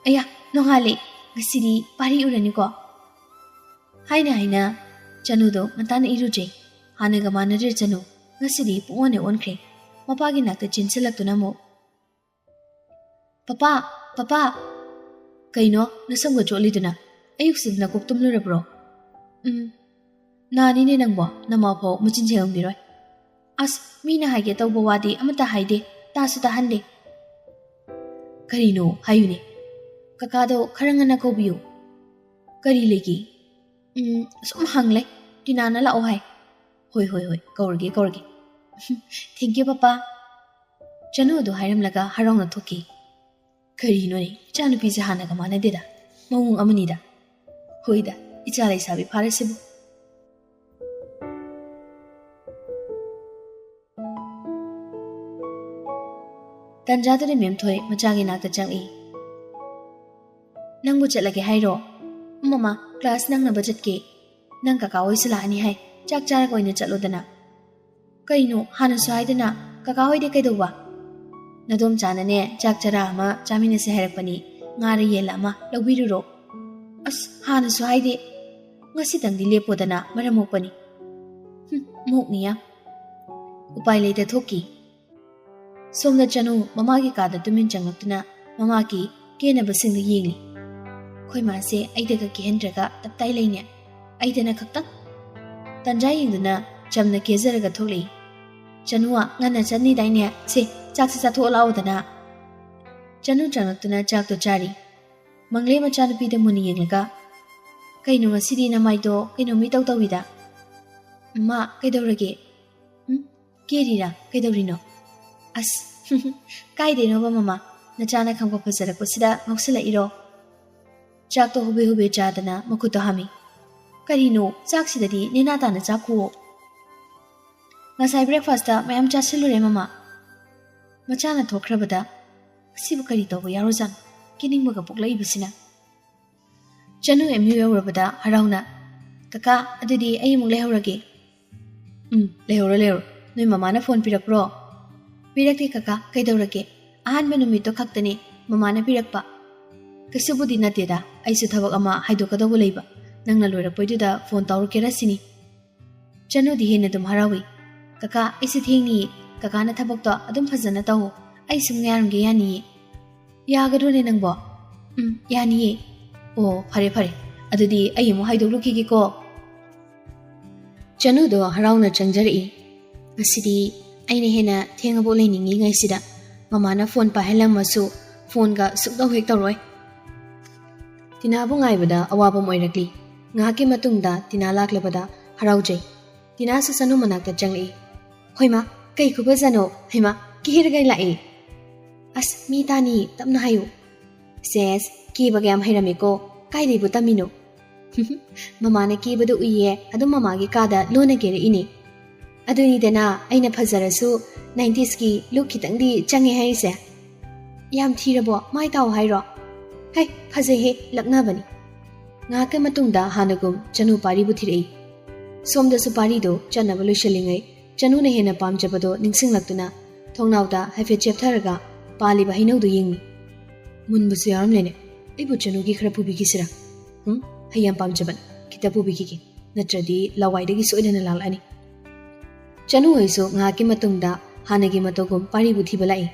"ꯑꯌꯥ, ꯅꯣꯡꯉꯥꯜꯂꯦ꯫ ꯉꯁꯤꯗꯤ ꯄꯥꯔꯤ ꯎꯔꯅꯤꯀꯣ?" ꯍꯥꯏꯅ ꯍꯥꯏꯅ ꯆꯅꯨꯗꯣ ꯉꯟꯇꯥꯅ ꯏꯔꯨꯖꯩ꯫ ꯍꯥꯟꯅꯒ ꯃꯥꯟꯅꯗ꯭ꯔꯦ ꯆꯅꯨ꯫ ꯉꯁꯤꯗꯤ ꯄꯨꯡꯑꯣꯟ ꯍꯦꯛ ꯑꯣꯟꯈ꯭ꯔꯦ꯫ ꯃꯄꯥꯒꯤ ꯅꯥꯛꯇ ꯆꯦꯟꯁꯤꯜꯂꯛꯇꯨꯅ ꯑꯃꯨꯛ, "ꯄꯄꯥ, ꯄꯄꯥ!" "ꯀꯩꯅꯣ ꯅꯁꯝꯒ ꯆꯣꯠꯂꯤꯗꯨꯅ? ꯑꯌꯨꯛꯁꯤꯗ ꯅꯀꯣꯛ ꯇꯨꯝꯂꯨꯔꯕ꯭ꯔꯣ?" "ꯎꯝ, ꯅꯥꯅꯤꯅꯦ ꯅꯪꯕꯣ, ꯅꯃꯥꯐꯥꯎ ꯃꯆꯤꯟ ꯁꯦꯡꯉꯝꯈꯤꯔꯣꯏ꯫" "ꯑꯁ, ꯃꯤꯅ ꯍꯥꯏꯒꯦ ꯇꯧꯕ ꯋꯥꯗꯤ ꯑꯃꯠꯇ ꯍꯥꯏꯗꯦ, ꯇꯥꯁꯨ ꯇꯥꯍꯟꯗꯦ꯫" "ꯀꯔꯤꯅꯣ ꯍꯥꯏꯌꯨꯅꯦ꯫" "ꯀꯀꯥꯗꯣ ꯈꯔ ꯉꯟꯅ ꯀꯧꯕꯤꯌꯨ꯫" "ꯀꯔꯤ ꯂꯩꯒꯦ?" "ꯎꯝ, ꯁꯨꯝ ꯍꯪꯂꯦ, ꯇꯤꯅꯥꯅ ꯂꯥꯛꯑꯣ ꯍꯥꯏ꯫" "ꯍꯣꯏ, ꯍꯣꯏ, ꯍꯣꯏ, ꯀꯧꯔꯒꯦ, ꯀꯧꯔꯒꯦ꯫" "Thank you, ꯄꯄꯥ꯫" ꯆꯅꯨ ꯑꯗꯨ ꯍꯥꯏꯔꯝꯂꯒ ꯍꯔꯥꯎꯅ ꯊꯣꯛꯈꯤ꯫ ꯀꯔꯤꯅꯣꯅꯦ, ꯏꯆꯥꯅꯨꯄꯤꯁꯦ ꯍꯥꯟꯅꯒ ꯃꯥꯟꯅꯗꯦꯗ, ꯃꯑꯣꯡ ꯑꯃꯅꯤꯗ꯫ ꯍꯣꯏꯗ, ꯏꯆꯥ ꯂꯩꯁꯥꯕꯤ ꯐꯥꯔꯁꯤꯕꯨ꯫ ꯇꯟꯖꯥꯗꯨꯗ ꯃꯦꯝꯊꯣꯏ ꯃꯆꯥꯒꯤ ꯅꯥꯛꯇ ꯆꯪꯂꯛꯏ꯫ "ꯅꯪꯕꯨ ꯆꯠꯂꯒꯦ ꯍꯥꯏꯔꯣ?" "ꯎꯝ, ꯃꯃꯥ, ꯀ꯭ꯂꯥꯁ ꯅꯪꯅꯕ ꯆꯠꯀꯦ꯫ ꯅꯪ ꯀꯀꯥ ꯍꯣꯏꯁꯨ ꯂꯥꯛꯑꯅꯤ ꯍꯥꯏ, ꯆꯥꯛ ꯆꯥꯔꯒ ꯑꯣꯏꯅ ꯆꯠꯂꯣꯗꯅ꯫" "ꯀꯩꯅꯣ, ꯍꯥꯟꯅꯁꯨ ꯍꯥꯏꯗꯅ, ꯀꯀꯥ ꯍꯣꯏꯗꯤ ꯀꯩꯗꯧꯕ?" "ꯅꯗꯣꯝꯆꯥꯅꯅꯦ, ꯆꯥꯛ ꯆꯔꯥ ꯑꯃ ꯆꯥꯃꯤꯟꯅꯁꯦ ꯍꯥꯏꯔꯛꯄꯅꯤ, ꯉꯥꯔ ꯌꯦꯜꯂ ꯑꯃ ꯂꯧꯕꯤꯔꯨꯔꯣ꯫" "ꯑꯁ, ꯍꯥꯟꯅꯁꯨ ꯍꯥꯏꯗꯦ꯫ ꯉꯁꯤꯇꯪꯗꯤ ꯂꯦꯞꯄꯣꯗꯅ, ꯃꯔꯝ ꯃꯣꯛꯄꯅꯤ꯫" "ꯍꯨꯝ, ꯃꯣꯛꯅꯤ ꯌꯥꯝ꯫" ꯎꯄꯥꯏ ꯂꯩꯇ ꯊꯣꯛꯈꯤ꯫ ꯁꯣꯝꯗ ꯆꯅꯨ ꯃꯃꯥꯒꯤ ꯀꯥꯗ ꯇꯨꯃꯤꯟ ꯆꯪꯂꯛꯇꯨꯅ ꯃꯃꯥꯒꯤ ꯀꯦꯅꯕꯁꯤꯡꯗ ꯌꯦꯡꯂꯤ꯫ "ꯑꯩꯈꯣꯏ ꯃꯥꯁꯦ ꯑꯩꯗꯒ ꯀꯦꯍꯟꯗ꯭ꯔꯒ ꯇꯞꯇꯥꯏ ꯂꯩꯅꯦ꯫ ꯑꯩꯗꯅ ꯈꯛꯇꯪ꯫" ꯇꯟꯖꯥ ꯌꯦꯡꯗꯨꯅ ꯆꯝꯅ ꯀꯦꯖꯔꯒ ꯊꯣꯛꯂꯛꯏ꯫ "ꯆꯅꯨ, ꯉꯟꯅ ꯆꯠꯅꯤꯗꯥꯏꯅꯦ? ꯁꯦ, ꯆꯥꯛꯁꯦ ꯆꯥꯊꯣꯛꯑ ꯂꯥꯛꯑꯣꯗꯅ꯫" ꯆꯅꯨ ꯆꯪꯂꯛꯇꯨꯅ ꯆꯥꯛꯇꯣ ꯆꯥꯔꯤ꯫ ꯃꯪꯂꯦ ꯃꯆꯥꯅꯨꯄꯤꯗ ꯃꯨꯟꯅ ꯌꯦꯡꯂꯒ, "ꯀꯩꯅꯣ ꯉꯁꯤꯗꯤ ꯅꯃꯥꯏꯗꯣ ꯀꯩꯅꯣꯝ ꯏꯇꯧ ꯇꯧꯏꯗ?" "ꯃꯥ, ꯀꯩꯗꯧꯔꯒꯦ?" "ꯎꯝ? ꯀꯦꯔꯤꯔꯥ? ꯀꯩꯗꯧꯔꯤꯅꯣ?" "ꯑꯁ, ꯀꯥꯏꯗꯩꯅꯣꯕ ꯃꯃꯥ, ꯅꯆꯥꯅ ꯈꯪꯕ ꯐꯖꯔꯛꯄꯁꯤꯗ ꯉꯥꯎꯁꯜꯂꯛꯏꯔꯣ?" ꯆꯥꯛꯇꯣ ꯍꯨꯕꯦ ꯍꯨꯕꯦ ꯆꯥꯗꯅ ꯃꯈꯨꯠꯇꯣ ꯍꯥꯝꯃꯤ꯫ "ꯀꯔꯤꯅꯣ, ꯆꯥꯛꯁꯤꯗꯗꯤ ꯅꯦꯅꯥ ꯇꯥꯅ ꯆꯥꯈꯨꯑꯣ꯫" "ꯉꯁꯥꯏ ꯕ꯭ꯔꯦꯛꯐꯥꯁꯇ ꯃꯌꯥꯝ ꯆꯥꯁꯤꯜꯂꯨꯔꯦ ꯃꯃꯥ꯫" ꯃꯆꯥꯅ ꯊꯣꯛꯈ꯭ꯔꯕꯗ, "ꯑꯁꯤꯕꯨ ꯀꯔꯤ ꯇꯧꯕ ꯌꯥꯎꯔꯖꯥꯠꯅꯣ, ꯀꯦꯅꯤꯡꯕꯒ ꯄꯣꯛꯂꯛꯏꯕꯁꯤꯅ?" ꯆꯅꯨ ꯑꯦꯝ ꯌꯨ ꯌꯧꯔꯕꯗ ꯍꯔꯥꯎꯅ, "ꯀꯀꯥ, ꯑꯗꯨꯗꯤ ꯑꯩ ꯑꯃꯨꯛ ꯂꯩꯍꯧꯔꯒꯦ꯫" "ꯎꯝ, ꯂꯩꯍꯧꯔꯣ, ꯂꯩꯍꯧꯔꯣ꯫ ꯅꯣꯏ ꯃꯃꯥꯅ ꯐꯣꯟ ꯄꯤꯔꯛꯄ꯭ꯔꯣ?" "ꯄꯤꯔꯛꯇꯦ ꯀꯀꯥ, ꯀꯩꯗꯧꯔꯒꯦ? ꯑꯍꯥꯟꯕ ꯅꯨꯃꯤꯠꯇꯣ ꯈꯛꯇꯅꯦ ꯃꯃꯥꯅ ꯄꯤꯔꯛꯄ꯫" "ꯀꯩꯁꯨꯕꯨꯗꯤ ꯅꯠꯇꯦꯗ, ꯑꯩꯁꯨ ꯊꯕꯛ ꯑꯃ ꯍꯥꯏꯗꯣꯛꯀꯗꯧꯕ ꯂꯩꯕ꯫ ꯅꯪꯅ ꯂꯣꯏꯔꯛꯄꯩꯗꯨꯗ ꯐꯣꯟ ꯇꯧꯔꯛꯀꯦꯔ ꯁꯤꯅꯤ꯫" ꯆꯅꯨꯗꯤ ꯍꯦꯟꯅ ꯑꯗꯨꯝ ꯍꯔꯥꯎꯏ꯫ "ꯀꯀꯥ, ꯑꯩꯁꯨ ꯊꯦꯡꯅꯤꯌꯦ꯫ ꯀꯀꯥꯅ ꯊꯕꯛꯇꯣ ꯑꯗꯨꯝ ꯐꯖꯅ ꯇꯧꯍꯧ꯫ ꯑꯩ ꯁꯨꯝ ꯉꯥꯏꯔꯝꯒꯦ ꯌꯥꯅꯤꯌꯦ?" "ꯌꯥꯒꯗ꯭ꯔꯣꯅꯦ ꯅꯪꯕꯣ?" "ꯎꯝ, ꯌꯥꯅꯤꯌꯦ꯫" "ꯑꯣ, ꯐꯔꯦ, ꯐꯔꯦ꯫ ꯑꯗꯨꯗꯤ ꯑꯩ ꯑꯃꯨꯛ ꯍꯥꯏꯗꯣꯛꯂꯨꯈꯤꯒꯦꯀꯣ꯫" ꯆꯅꯨꯗꯣ ꯍꯔꯥꯎꯅ ꯆꯪꯖꯔꯛꯏ꯫ "ꯉꯁꯤꯗꯤ ꯑꯩꯅ ꯍꯦꯟꯅ ꯊꯦꯡꯉꯕꯣꯛ ꯂꯩꯅꯤꯡꯉꯤꯉꯩꯁꯤꯗ ꯃꯃꯥꯅ ꯐꯣꯟ ꯄꯥꯏꯍꯜꯂꯝꯃꯁꯨ ꯐꯣꯟꯒ ꯁꯨꯛꯇꯧ ꯍꯦꯛ ꯇꯧꯔꯣꯏ꯫" ꯇꯤꯅꯥꯕꯨ ꯉꯥꯏꯕꯗ ꯑꯋꯥꯕ ꯑꯃ ꯑꯣꯏꯔꯛꯂꯤ꯫ ꯉꯥꯏꯍꯥꯛꯀꯤ ꯃꯇꯨꯡꯗ ꯇꯤꯅꯥ ꯂꯥꯛꯂꯕꯗ ꯍꯔꯥꯎꯖꯩ꯫ ꯇꯤꯅꯥꯁꯨ ꯆꯅꯨ ꯃꯅꯥꯛꯇ ꯆꯪꯂꯛꯏ꯫ "ꯍꯣꯏꯃꯥ, ꯀꯩ ꯈꯨꯐꯖꯅꯣ! ꯍꯩꯃꯥ, ꯀꯦꯔꯒ ꯂꯥꯛꯑꯦ!" ꯑꯁ, ꯃꯤ ꯇꯥꯅꯤ, ꯇꯞꯅ ꯍꯥꯏꯌꯨ꯫ ꯁꯦꯁ, ꯀꯦꯕꯒ ꯌꯥꯝ ꯍꯩꯔꯝꯃꯦꯀꯣ꯫ ꯀꯥꯏꯗꯩꯕꯨ ꯇꯝꯃꯤꯅꯣ? ꯃꯃꯥꯅ ꯀꯦꯕꯗꯣ ꯎꯏꯌꯦ, ꯑꯗꯨꯝ ꯃꯃꯥꯒꯤ ꯀꯥꯗ ꯂꯣꯟꯅ ꯀꯦꯔꯛꯏꯅꯦ꯫ ꯑꯗꯨꯅꯤꯗꯅ ꯑꯩꯅ ꯐꯖꯔꯁꯨ ꯅꯥꯏꯟꯇꯤꯁꯀꯤ ꯂꯨꯛ ꯈꯤꯇꯪꯗꯤ ꯆꯪꯉꯦ ꯍꯥꯏꯔꯤꯁꯦ꯫ ꯌꯥꯝ ꯊꯤꯔꯕꯣ? ꯃꯥꯏ ꯇꯥꯎ ꯍꯥꯏꯔꯣ? ꯍꯩ, ꯐꯖꯩꯍꯦ, ꯂꯛꯅꯕꯅꯤ꯫ ꯉꯥꯏꯍꯥꯛꯀꯤ ꯃꯇꯨꯡꯗ ꯍꯥꯟꯅꯒꯨꯝ ꯆꯅꯨ ꯄꯥꯔꯤꯕꯨ ꯊꯤꯔꯛꯏ꯫ ꯁꯣꯝꯗꯁꯨ ꯄꯥꯔꯤꯗꯣ ꯆꯠꯅꯕ ꯂꯣꯏꯁꯤꯜꯂꯤꯉꯩ ꯆꯅꯨꯅ ꯍꯦꯟꯅ ꯄꯥꯝꯖꯕꯗꯣ ꯅꯤꯡꯁꯤꯡꯂꯛꯇꯨꯅ ꯊꯣꯡꯅꯥꯎꯗ ꯍꯥꯏꯐꯦꯠ ꯆꯦꯞꯊꯔꯒ ꯄꯥꯜꯂꯤꯕ ꯍꯩꯅꯧꯗꯨ ꯌꯦꯡꯉꯤ꯫ ꯃꯨꯟꯕꯁꯨ ꯌꯥꯎꯔꯝꯂꯦꯅꯦ꯫ ꯑꯩꯕꯨ ꯆꯅꯨꯒꯤ ꯈꯔ ꯄꯨꯕꯤꯈꯤꯁꯤꯔꯥ? ꯎꯝ, ꯍꯩ ꯌꯥꯝ ꯄꯥꯝꯖꯕꯅꯤ꯫ ꯈꯤꯇ ꯄꯨꯕꯤꯈꯤꯒꯦ꯫ ꯅꯠꯇ꯭ꯔꯗꯤ ꯂꯋꯥꯏꯗꯒꯤ ꯁꯣꯏꯗꯅ ꯂꯥꯛꯂꯛꯑꯅꯤ꯫ ꯆꯅꯨ ꯍꯣꯏꯁꯨ ꯉꯥꯏꯍꯥꯛꯀꯤ ꯃꯇꯨꯡꯗ ꯍꯥꯟꯅꯒꯤ ꯃꯇꯧꯒꯨꯝ ꯄꯥꯔꯤꯕꯨ ꯊꯤꯕ ꯂꯥꯛꯏ꯫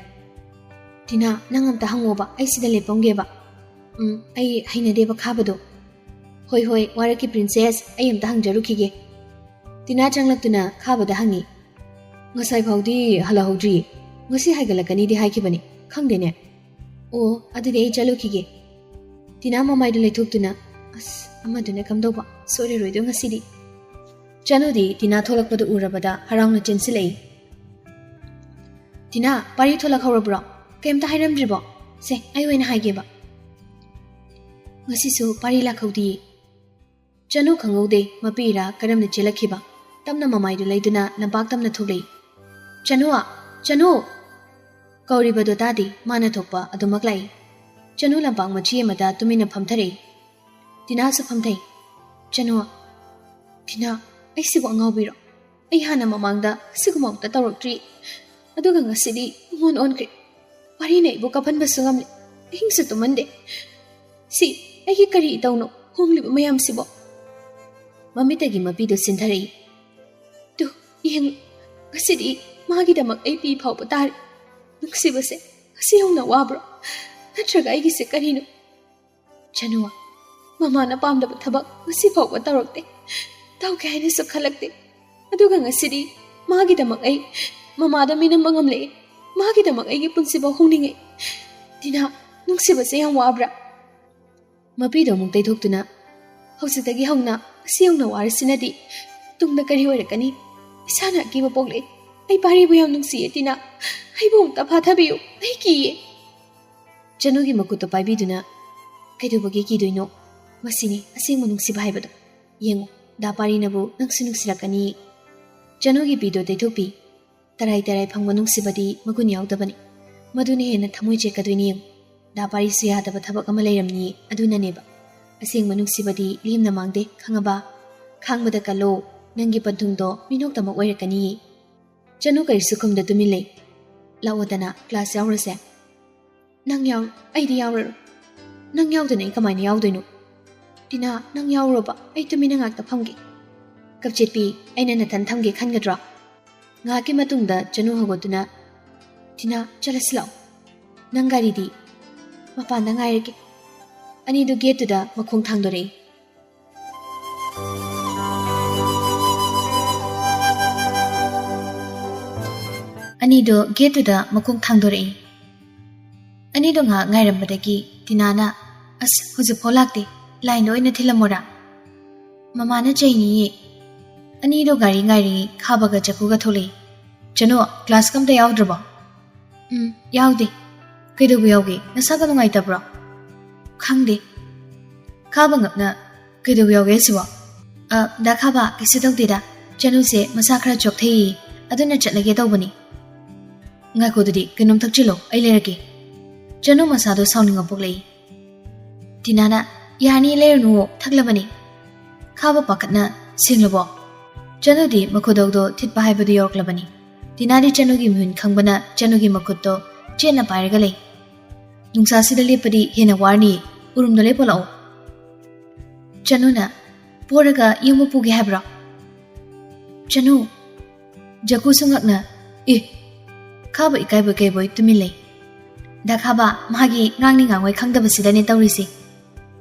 "ꯇꯤꯅꯥ, ꯅꯪ ꯑꯝꯇ ꯍꯪꯉꯣꯕ, ꯑꯩ ꯁꯤꯗ ꯂꯦꯞꯄꯝꯒꯦꯕ꯫ ꯎꯝ, ꯑꯩ ꯍꯩꯅꯗꯦꯕ ꯈꯥꯕꯗꯣ꯫" "ꯍꯣꯏ, ꯍꯣꯏ, ꯋꯥꯔꯛꯀꯤ ꯄ꯭ꯔꯤꯟꯁꯦꯁ, ꯑꯩ ꯑꯝꯇ ꯍꯪꯖꯔꯨꯈꯤꯒꯦ꯫" ꯇꯤꯅꯥ ꯆꯪꯂꯛꯇꯨꯅ ꯈꯥꯕꯗ ꯍꯪꯉꯤ꯫ "ꯉꯁꯥꯏ ꯐꯥꯎꯗꯤ ꯍꯜꯂꯛꯍꯧꯗ꯭ꯔꯤꯌꯦ꯫ ꯉꯁꯤ ꯍꯥꯏꯒꯠꯂꯛꯀꯅꯤꯗꯤ ꯍꯥꯏꯈꯤꯕꯅꯤ꯫ ꯈꯪꯗꯦꯅꯦ꯫ ꯑꯣ, ꯑꯗꯨꯗꯤ ꯑꯩ ꯆꯠꯂꯨꯈꯤꯒꯦ꯫" ꯇꯤꯅꯥ ꯃꯃꯥꯏꯗꯨ ꯂꯩꯊꯣꯛꯇꯨꯅ, "ꯑꯁ, ꯑꯃꯗꯨꯅ ꯀꯝꯗꯧꯕ? ꯁꯣꯏꯔꯔꯣꯏꯗꯣ ꯉꯁꯤꯗꯤ꯫" ꯆꯅꯨꯗꯤ ꯇꯤꯅꯥ ꯊꯣꯛꯂꯛꯄꯗꯨ ꯎꯔꯕꯗ ꯍꯔꯥꯎꯅ ꯆꯦꯟꯁꯤꯜꯂꯛꯏ꯫ "ꯇꯤꯅꯥ, ꯄꯥꯔꯤ ꯊꯣꯛꯂꯛꯍꯧꯔꯕ꯭ꯔꯣ? ꯀꯩꯝꯇ ꯍꯥꯏꯔꯝꯗ꯭ꯔꯤꯕꯣ? ꯁꯦ, ꯑꯩ ꯑꯣꯏꯅ ꯍꯥꯏꯒꯦꯕ꯫" "ꯉꯁꯤꯁꯨ ꯄꯥꯔꯤ ꯂꯥꯛꯍꯧꯗꯤꯌꯦ꯫" ꯆꯅꯨ ꯈꯪꯍꯧꯗꯦ ꯃꯄꯤꯔꯥ ꯀꯔꯝꯅ ꯆꯦꯜꯂꯛꯈꯤꯕ꯫ ꯇꯞꯅ ꯃꯃꯥꯏꯗꯨ ꯂꯩꯗꯨꯅ ꯂꯝꯄꯥꯛ ꯇꯝꯅ ꯊꯣꯛꯂꯛꯏ꯫ "ꯆꯅꯨ! ꯆꯅꯨ!" ꯀꯧꯔꯤꯕꯗꯨ ꯇꯥꯗꯦ, ꯃꯥꯅ ꯊꯣꯛꯄ ꯑꯗꯨꯃꯛ ꯂꯥꯛꯏ꯫ ꯆꯅꯨ ꯂꯝꯄꯥꯛ ꯃꯆꯤ ꯑꯃꯗ ꯇꯨꯃꯤꯟꯅ ꯐꯝꯊꯔꯛꯏ꯫ ꯇꯤꯅꯥꯁꯨ ꯐꯝꯊꯩ꯫ "ꯆꯅꯨ, ꯇꯤꯅꯥ, ꯑꯩꯁꯤꯕꯨ ꯑꯉꯥꯎꯕꯤꯔꯣ? ꯑꯩ ꯍꯥꯟꯅ ꯃꯃꯥꯡꯗ ꯑꯁꯤꯒꯨꯝꯕ ꯑꯃꯨꯛꯇ ꯇꯧꯔꯛꯇ꯭ꯔꯤ꯫ ꯑꯗꯨꯒ ꯉꯁꯤꯗꯤ ꯏꯑꯣꯟ ꯑꯣꯟꯈ꯭ꯔꯦ꯫ ꯄꯥꯔꯤꯅ ꯑꯩꯕꯨ ꯀꯥꯞꯍꯟꯕꯁꯨ ꯉꯝꯂꯦ꯫ ꯑꯍꯤꯡꯁꯨ ꯇꯨꯝꯍꯟꯗꯦ꯫ ꯁꯤ ꯑꯩꯒꯤ ꯀꯔꯤ ꯏꯇꯧꯅꯣ ꯍꯣꯡꯂꯤꯕ ꯃꯌꯥꯝꯁꯤꯕꯣ?" ꯃꯃꯤꯠꯇꯒꯤ ꯃꯄꯤꯗꯨ ꯁꯤꯟꯊꯔꯛꯏ꯫ "ꯇꯨ, ꯌꯦꯡꯉꯨ, ꯉꯁꯤꯗꯤ ꯃꯥꯒꯤꯗꯃꯛ ꯑꯩ ꯄꯤ ꯐꯥꯎꯕ ꯇꯥꯔꯦ꯫ ꯅꯨꯡꯁꯤꯕꯁꯦ ꯑꯁꯤ ꯌꯧꯅ ꯋꯥꯕ꯭ꯔꯣ? ꯅꯠꯇ꯭ꯔꯒ ꯑꯩꯒꯤꯁꯦ ꯀꯔꯤꯅꯣ? ꯆꯅꯨ, ꯃꯃꯥꯅ ꯄꯥꯝꯗꯕ ꯊꯕꯛ ꯉꯁꯤ ꯐꯥꯎꯕ ꯇꯧꯔꯛꯇꯦ, ꯇꯧꯒꯦ ꯍꯥꯏꯅꯁꯨ ꯈꯜꯂꯛꯇꯦ꯫ ꯑꯗꯨꯒ ꯉꯁꯤꯗꯤ ꯃꯥꯒꯤꯗꯃꯛ ꯑꯩ ꯃꯃꯥꯗ ꯃꯤꯅꯝꯕ ꯉꯝꯂꯛꯑꯦ꯫ ꯃꯥꯒꯤꯗꯃꯛ ꯑꯩꯒꯤ ꯄꯨꯟꯁꯤꯐꯥꯎ ꯍꯣꯡꯅꯤꯡꯉꯦ꯫ ꯇꯤꯅꯥ, ꯅꯨꯡꯁꯤꯕꯁꯦ ꯌꯥꯝ ꯋꯥꯕ꯭ꯔꯥ?" ꯃꯄꯤꯗꯣ ꯑꯃꯨꯛ ꯇꯩꯊꯣꯛꯇꯨꯅ, "ꯍꯧꯖꯤꯛꯇꯒꯤ ꯍꯧꯅ ꯑꯁꯤ ꯌꯧꯅ ꯋꯥꯔꯁꯤꯅꯗꯤ ꯇꯨꯡꯗ ꯀꯔꯤ ꯑꯣꯏꯔꯛꯀꯅꯤ? ꯏꯁꯥꯅ ꯑꯀꯤꯕ ꯄꯣꯛꯂꯛꯑꯦ꯫ ꯑꯩ ꯄꯥꯔꯤꯕꯨ ꯌꯥꯝ ꯅꯨꯡꯁꯤꯌꯦ, ꯇꯤꯅꯥ꯫ ꯑꯩꯕꯨ ꯑꯃꯨꯛꯇ ꯐꯥꯊꯕꯤꯌꯨ, ꯑꯩ ꯀꯤꯌꯦ꯫ ꯆꯅꯨꯒꯤ ꯃꯈꯨꯠꯇꯣ ꯄꯥꯏꯕꯤꯗꯨꯅ, "ꯀꯩꯗꯧꯕꯒꯤ ꯀꯤꯗꯣꯏꯅꯣ? ꯃꯁꯤꯅꯤ ꯑꯁꯦꯡꯕ ꯅꯨꯡꯁꯤꯕ ꯍꯥꯏꯕꯗꯣ꯫ ꯌꯦꯡꯉꯨ, ꯗꯥ ꯄꯥꯔꯤꯅꯕꯨ ꯅꯪꯁꯨ ꯅꯨꯡꯁꯤꯔꯛꯀꯅꯤ꯫" ꯆꯅꯨꯒꯤ ꯄꯤꯗꯣ ꯇꯩꯊꯣꯛꯄꯤ꯫ ꯇꯔꯥꯏ ꯇꯔꯥꯏ ꯐꯪꯕ ꯅꯨꯡꯁꯤꯕꯗꯤ ꯃꯒꯨꯟ ꯌꯥꯎꯗꯕꯅꯤ꯫ ꯃꯗꯨꯅ ꯍꯦꯟꯅ ꯊꯃꯣꯏ ꯆꯦꯠꯀꯗꯣꯏꯅꯤ ꯌꯦꯡꯉꯨ꯫ ꯗꯥ ꯄꯥꯔꯤꯁꯨ ꯌꯥꯗꯕ ꯊꯕꯛ ꯑꯃ ꯂꯩꯔꯝꯅꯤꯌꯦ, ꯑꯗꯨꯅꯅꯦꯕ꯫ ꯑꯁꯦꯡꯕ ꯅꯨꯡꯁꯤꯕꯗꯤ ꯂꯦꯝꯅ ꯃꯥꯡꯗꯦ, ꯈꯪꯉꯕ? ꯈꯥꯡꯕꯗ ꯀꯜꯂꯣ, ꯅꯪꯒꯤ ꯄꯟꯊꯨꯡꯗꯣ ꯃꯤꯅꯣꯛꯇꯃꯛ ꯑꯣꯏꯔꯛꯀꯅꯤꯌꯦ꯫ ꯆꯅꯨ ꯀꯔꯤꯁꯨ ꯈꯨꯝꯗ ꯇꯨꯃꯤꯟ ꯂꯩ꯫ "ꯂꯥꯛꯑꯣꯗꯅ, ꯀ꯭ꯂꯥꯁ ꯌꯥꯎꯔꯁꯦ꯫" "ꯅꯪ ꯌꯥꯎ-, ꯑꯩꯗꯤ ꯌꯥꯎꯔꯔꯣꯏ꯫ ꯅꯪ ꯌꯥꯎꯗꯅ ꯑꯩ ꯀꯃꯥꯏꯅ ꯌꯥꯎꯗꯣꯏꯅꯣ? ꯇꯤꯅꯥ, ꯅꯪ ꯌꯥꯎꯔꯣꯕ, ꯑꯩ ꯇꯨꯃꯤꯟꯅ ꯉꯥꯛꯇ ꯐꯝꯒꯦ꯫" "ꯀꯞꯆꯦꯠꯄꯤ, ꯑꯩꯅ ꯅꯊꯟ ꯊꯝꯒꯦ ꯈꯟꯒꯗ꯭ꯔꯣ?" ꯉꯥꯏꯍꯥꯛꯀꯤ ꯃꯇꯨꯡꯗ ꯆꯅꯨ ꯍꯧꯒꯠꯇꯨꯅ, "ꯇꯤꯅꯥ, ꯆꯠꯂꯁꯤ ꯂꯥꯛꯑꯣ꯫ ꯅꯪ ꯒꯥꯔꯤꯗꯤ?" "ꯃꯄꯥꯟꯗ ꯉꯥꯏꯔꯒꯦ꯫" ꯑꯅꯤꯗꯨ ꯒꯦꯠꯇꯨꯗ ꯃꯈꯣꯡ ꯊꯥꯡꯗꯣꯔꯛꯏ꯫ ꯑꯅꯤꯗꯣ ꯒꯦꯠꯇꯨꯗ ꯃꯈꯣꯡ ꯊꯥꯡꯗꯣꯔꯛꯏ꯫ ꯑꯅꯤꯗꯣ ꯉꯥꯏꯍꯥꯛ ꯉꯥꯏꯔꯝꯕꯗꯒꯤ ꯇꯤꯅꯥꯅ, "ꯑꯁ, ꯍꯧꯖꯤꯛꯐꯥꯎ ꯂꯥꯛꯇꯦ, ꯂꯥꯏꯟꯗ ꯑꯣꯏꯅ ꯊꯤꯜꯂꯝꯃꯣꯔꯥ?" ꯃꯃꯥꯅ ꯆꯩꯅꯤꯌꯦ꯫ ꯑꯅꯤꯗꯣ ꯒꯥꯔꯤ ꯉꯥꯏꯔꯤꯉꯩ ꯈꯥꯕꯒ ꯖꯀꯨꯒ ꯊꯣꯛꯂꯛꯏ꯫ "ꯆꯅꯨ, ꯀ꯭ꯂꯥꯁꯀ ꯑꯝꯇ ꯌꯥꯎꯗ꯭ꯔꯕꯣ?" "ꯎꯝ, ꯌꯥꯎꯗꯦ꯫" "ꯀꯩꯗꯧꯕ ꯌꯥꯎꯒꯦ? ꯅꯁꯥꯒ ꯅꯨꯡꯉꯥꯏꯇꯕ꯭ꯔꯣ?" "ꯈꯪꯗꯦ꯫" ꯈꯥꯕ ꯉꯛꯅ, "ꯀꯩꯗꯧꯕ ꯌꯥꯎꯒꯦ ꯍꯥꯏꯁꯤꯕꯣ?" "ꯑ, ꯗꯥ ꯈꯥꯕ, ꯀꯩꯁꯨ ꯇꯧꯗꯦꯗ꯫ ꯆꯅꯨꯁꯦ ꯃꯁꯥ ꯈꯔ ꯆꯣꯛꯊꯩꯌꯦ, ꯑꯗꯨꯅ ꯆꯠꯂꯒꯦ ꯇꯧꯕꯅꯤ꯫" "ꯉꯥꯏꯈꯣ, ꯑꯗꯨꯗꯤ ꯀꯩꯅꯣꯝ ꯊꯛꯆꯤꯜꯂꯣ, ꯑꯩ ꯂꯩꯔꯛꯀꯦ꯫" ꯆꯅꯨ ꯃꯁꯥꯗꯣ ꯁꯥꯎꯅꯤꯡꯕ ꯄꯣꯛꯂꯛꯏ꯫ ꯇꯤꯅꯥꯅ, "ꯌꯥꯅꯤ, ꯂꯩꯔꯨꯅꯨꯋꯣ, ꯊꯛꯂꯕꯅꯤ꯫" ꯈꯥꯕ ꯄꯥꯈꯠꯅ, "ꯁꯦꯡꯂꯕꯣ?" ꯆꯅꯨꯗꯤ ꯃꯈꯨꯗꯧꯗꯣ ꯊꯤꯠꯄ ꯍꯥꯏꯕꯗꯨ ꯌꯧꯔꯛꯂꯕꯅꯤ꯫ ꯇꯤꯅꯥꯗꯤ ꯆꯅꯨꯒꯤ ꯃꯤꯍꯨꯟ ꯈꯪꯕꯅ ꯆꯅꯨꯒꯤ ꯃꯈꯨꯠꯇꯣ ꯆꯦꯠꯅ ꯄꯥꯏꯔꯒ ꯂꯩ꯫ "ꯅꯨꯡꯁꯥꯁꯤꯗ ꯂꯦꯞꯄꯗꯤ ꯍꯦꯟꯅ ꯋꯥꯔꯅꯤ, ꯎꯔꯨꯝꯗ ꯂꯦꯞꯄꯣ ꯂꯥꯛꯑꯣ꯫" ꯆꯅꯨꯅ, "ꯄꯣꯔꯒ ꯌꯨꯝ ꯄꯨꯒꯦ ꯍꯥꯏꯕ꯭ꯔꯣ?" ꯆꯅꯨ꯫ ꯖꯀꯨꯁꯨ ꯉꯛꯅ, "ꯑꯦ!" ꯈꯥꯕ ꯏꯀꯥꯏꯕꯣꯏ ꯀꯩꯕꯣꯏ ꯇꯨꯃꯤꯟ ꯂꯩ꯫ "ꯗꯥ ꯈꯥꯕ, ꯃꯥꯒꯤ ꯉꯥꯡꯅꯤ ꯉꯥꯡꯉꯣꯏ ꯈꯪꯗꯕꯁꯤꯗꯅꯦ ꯇꯧꯔꯤꯁꯦ꯫"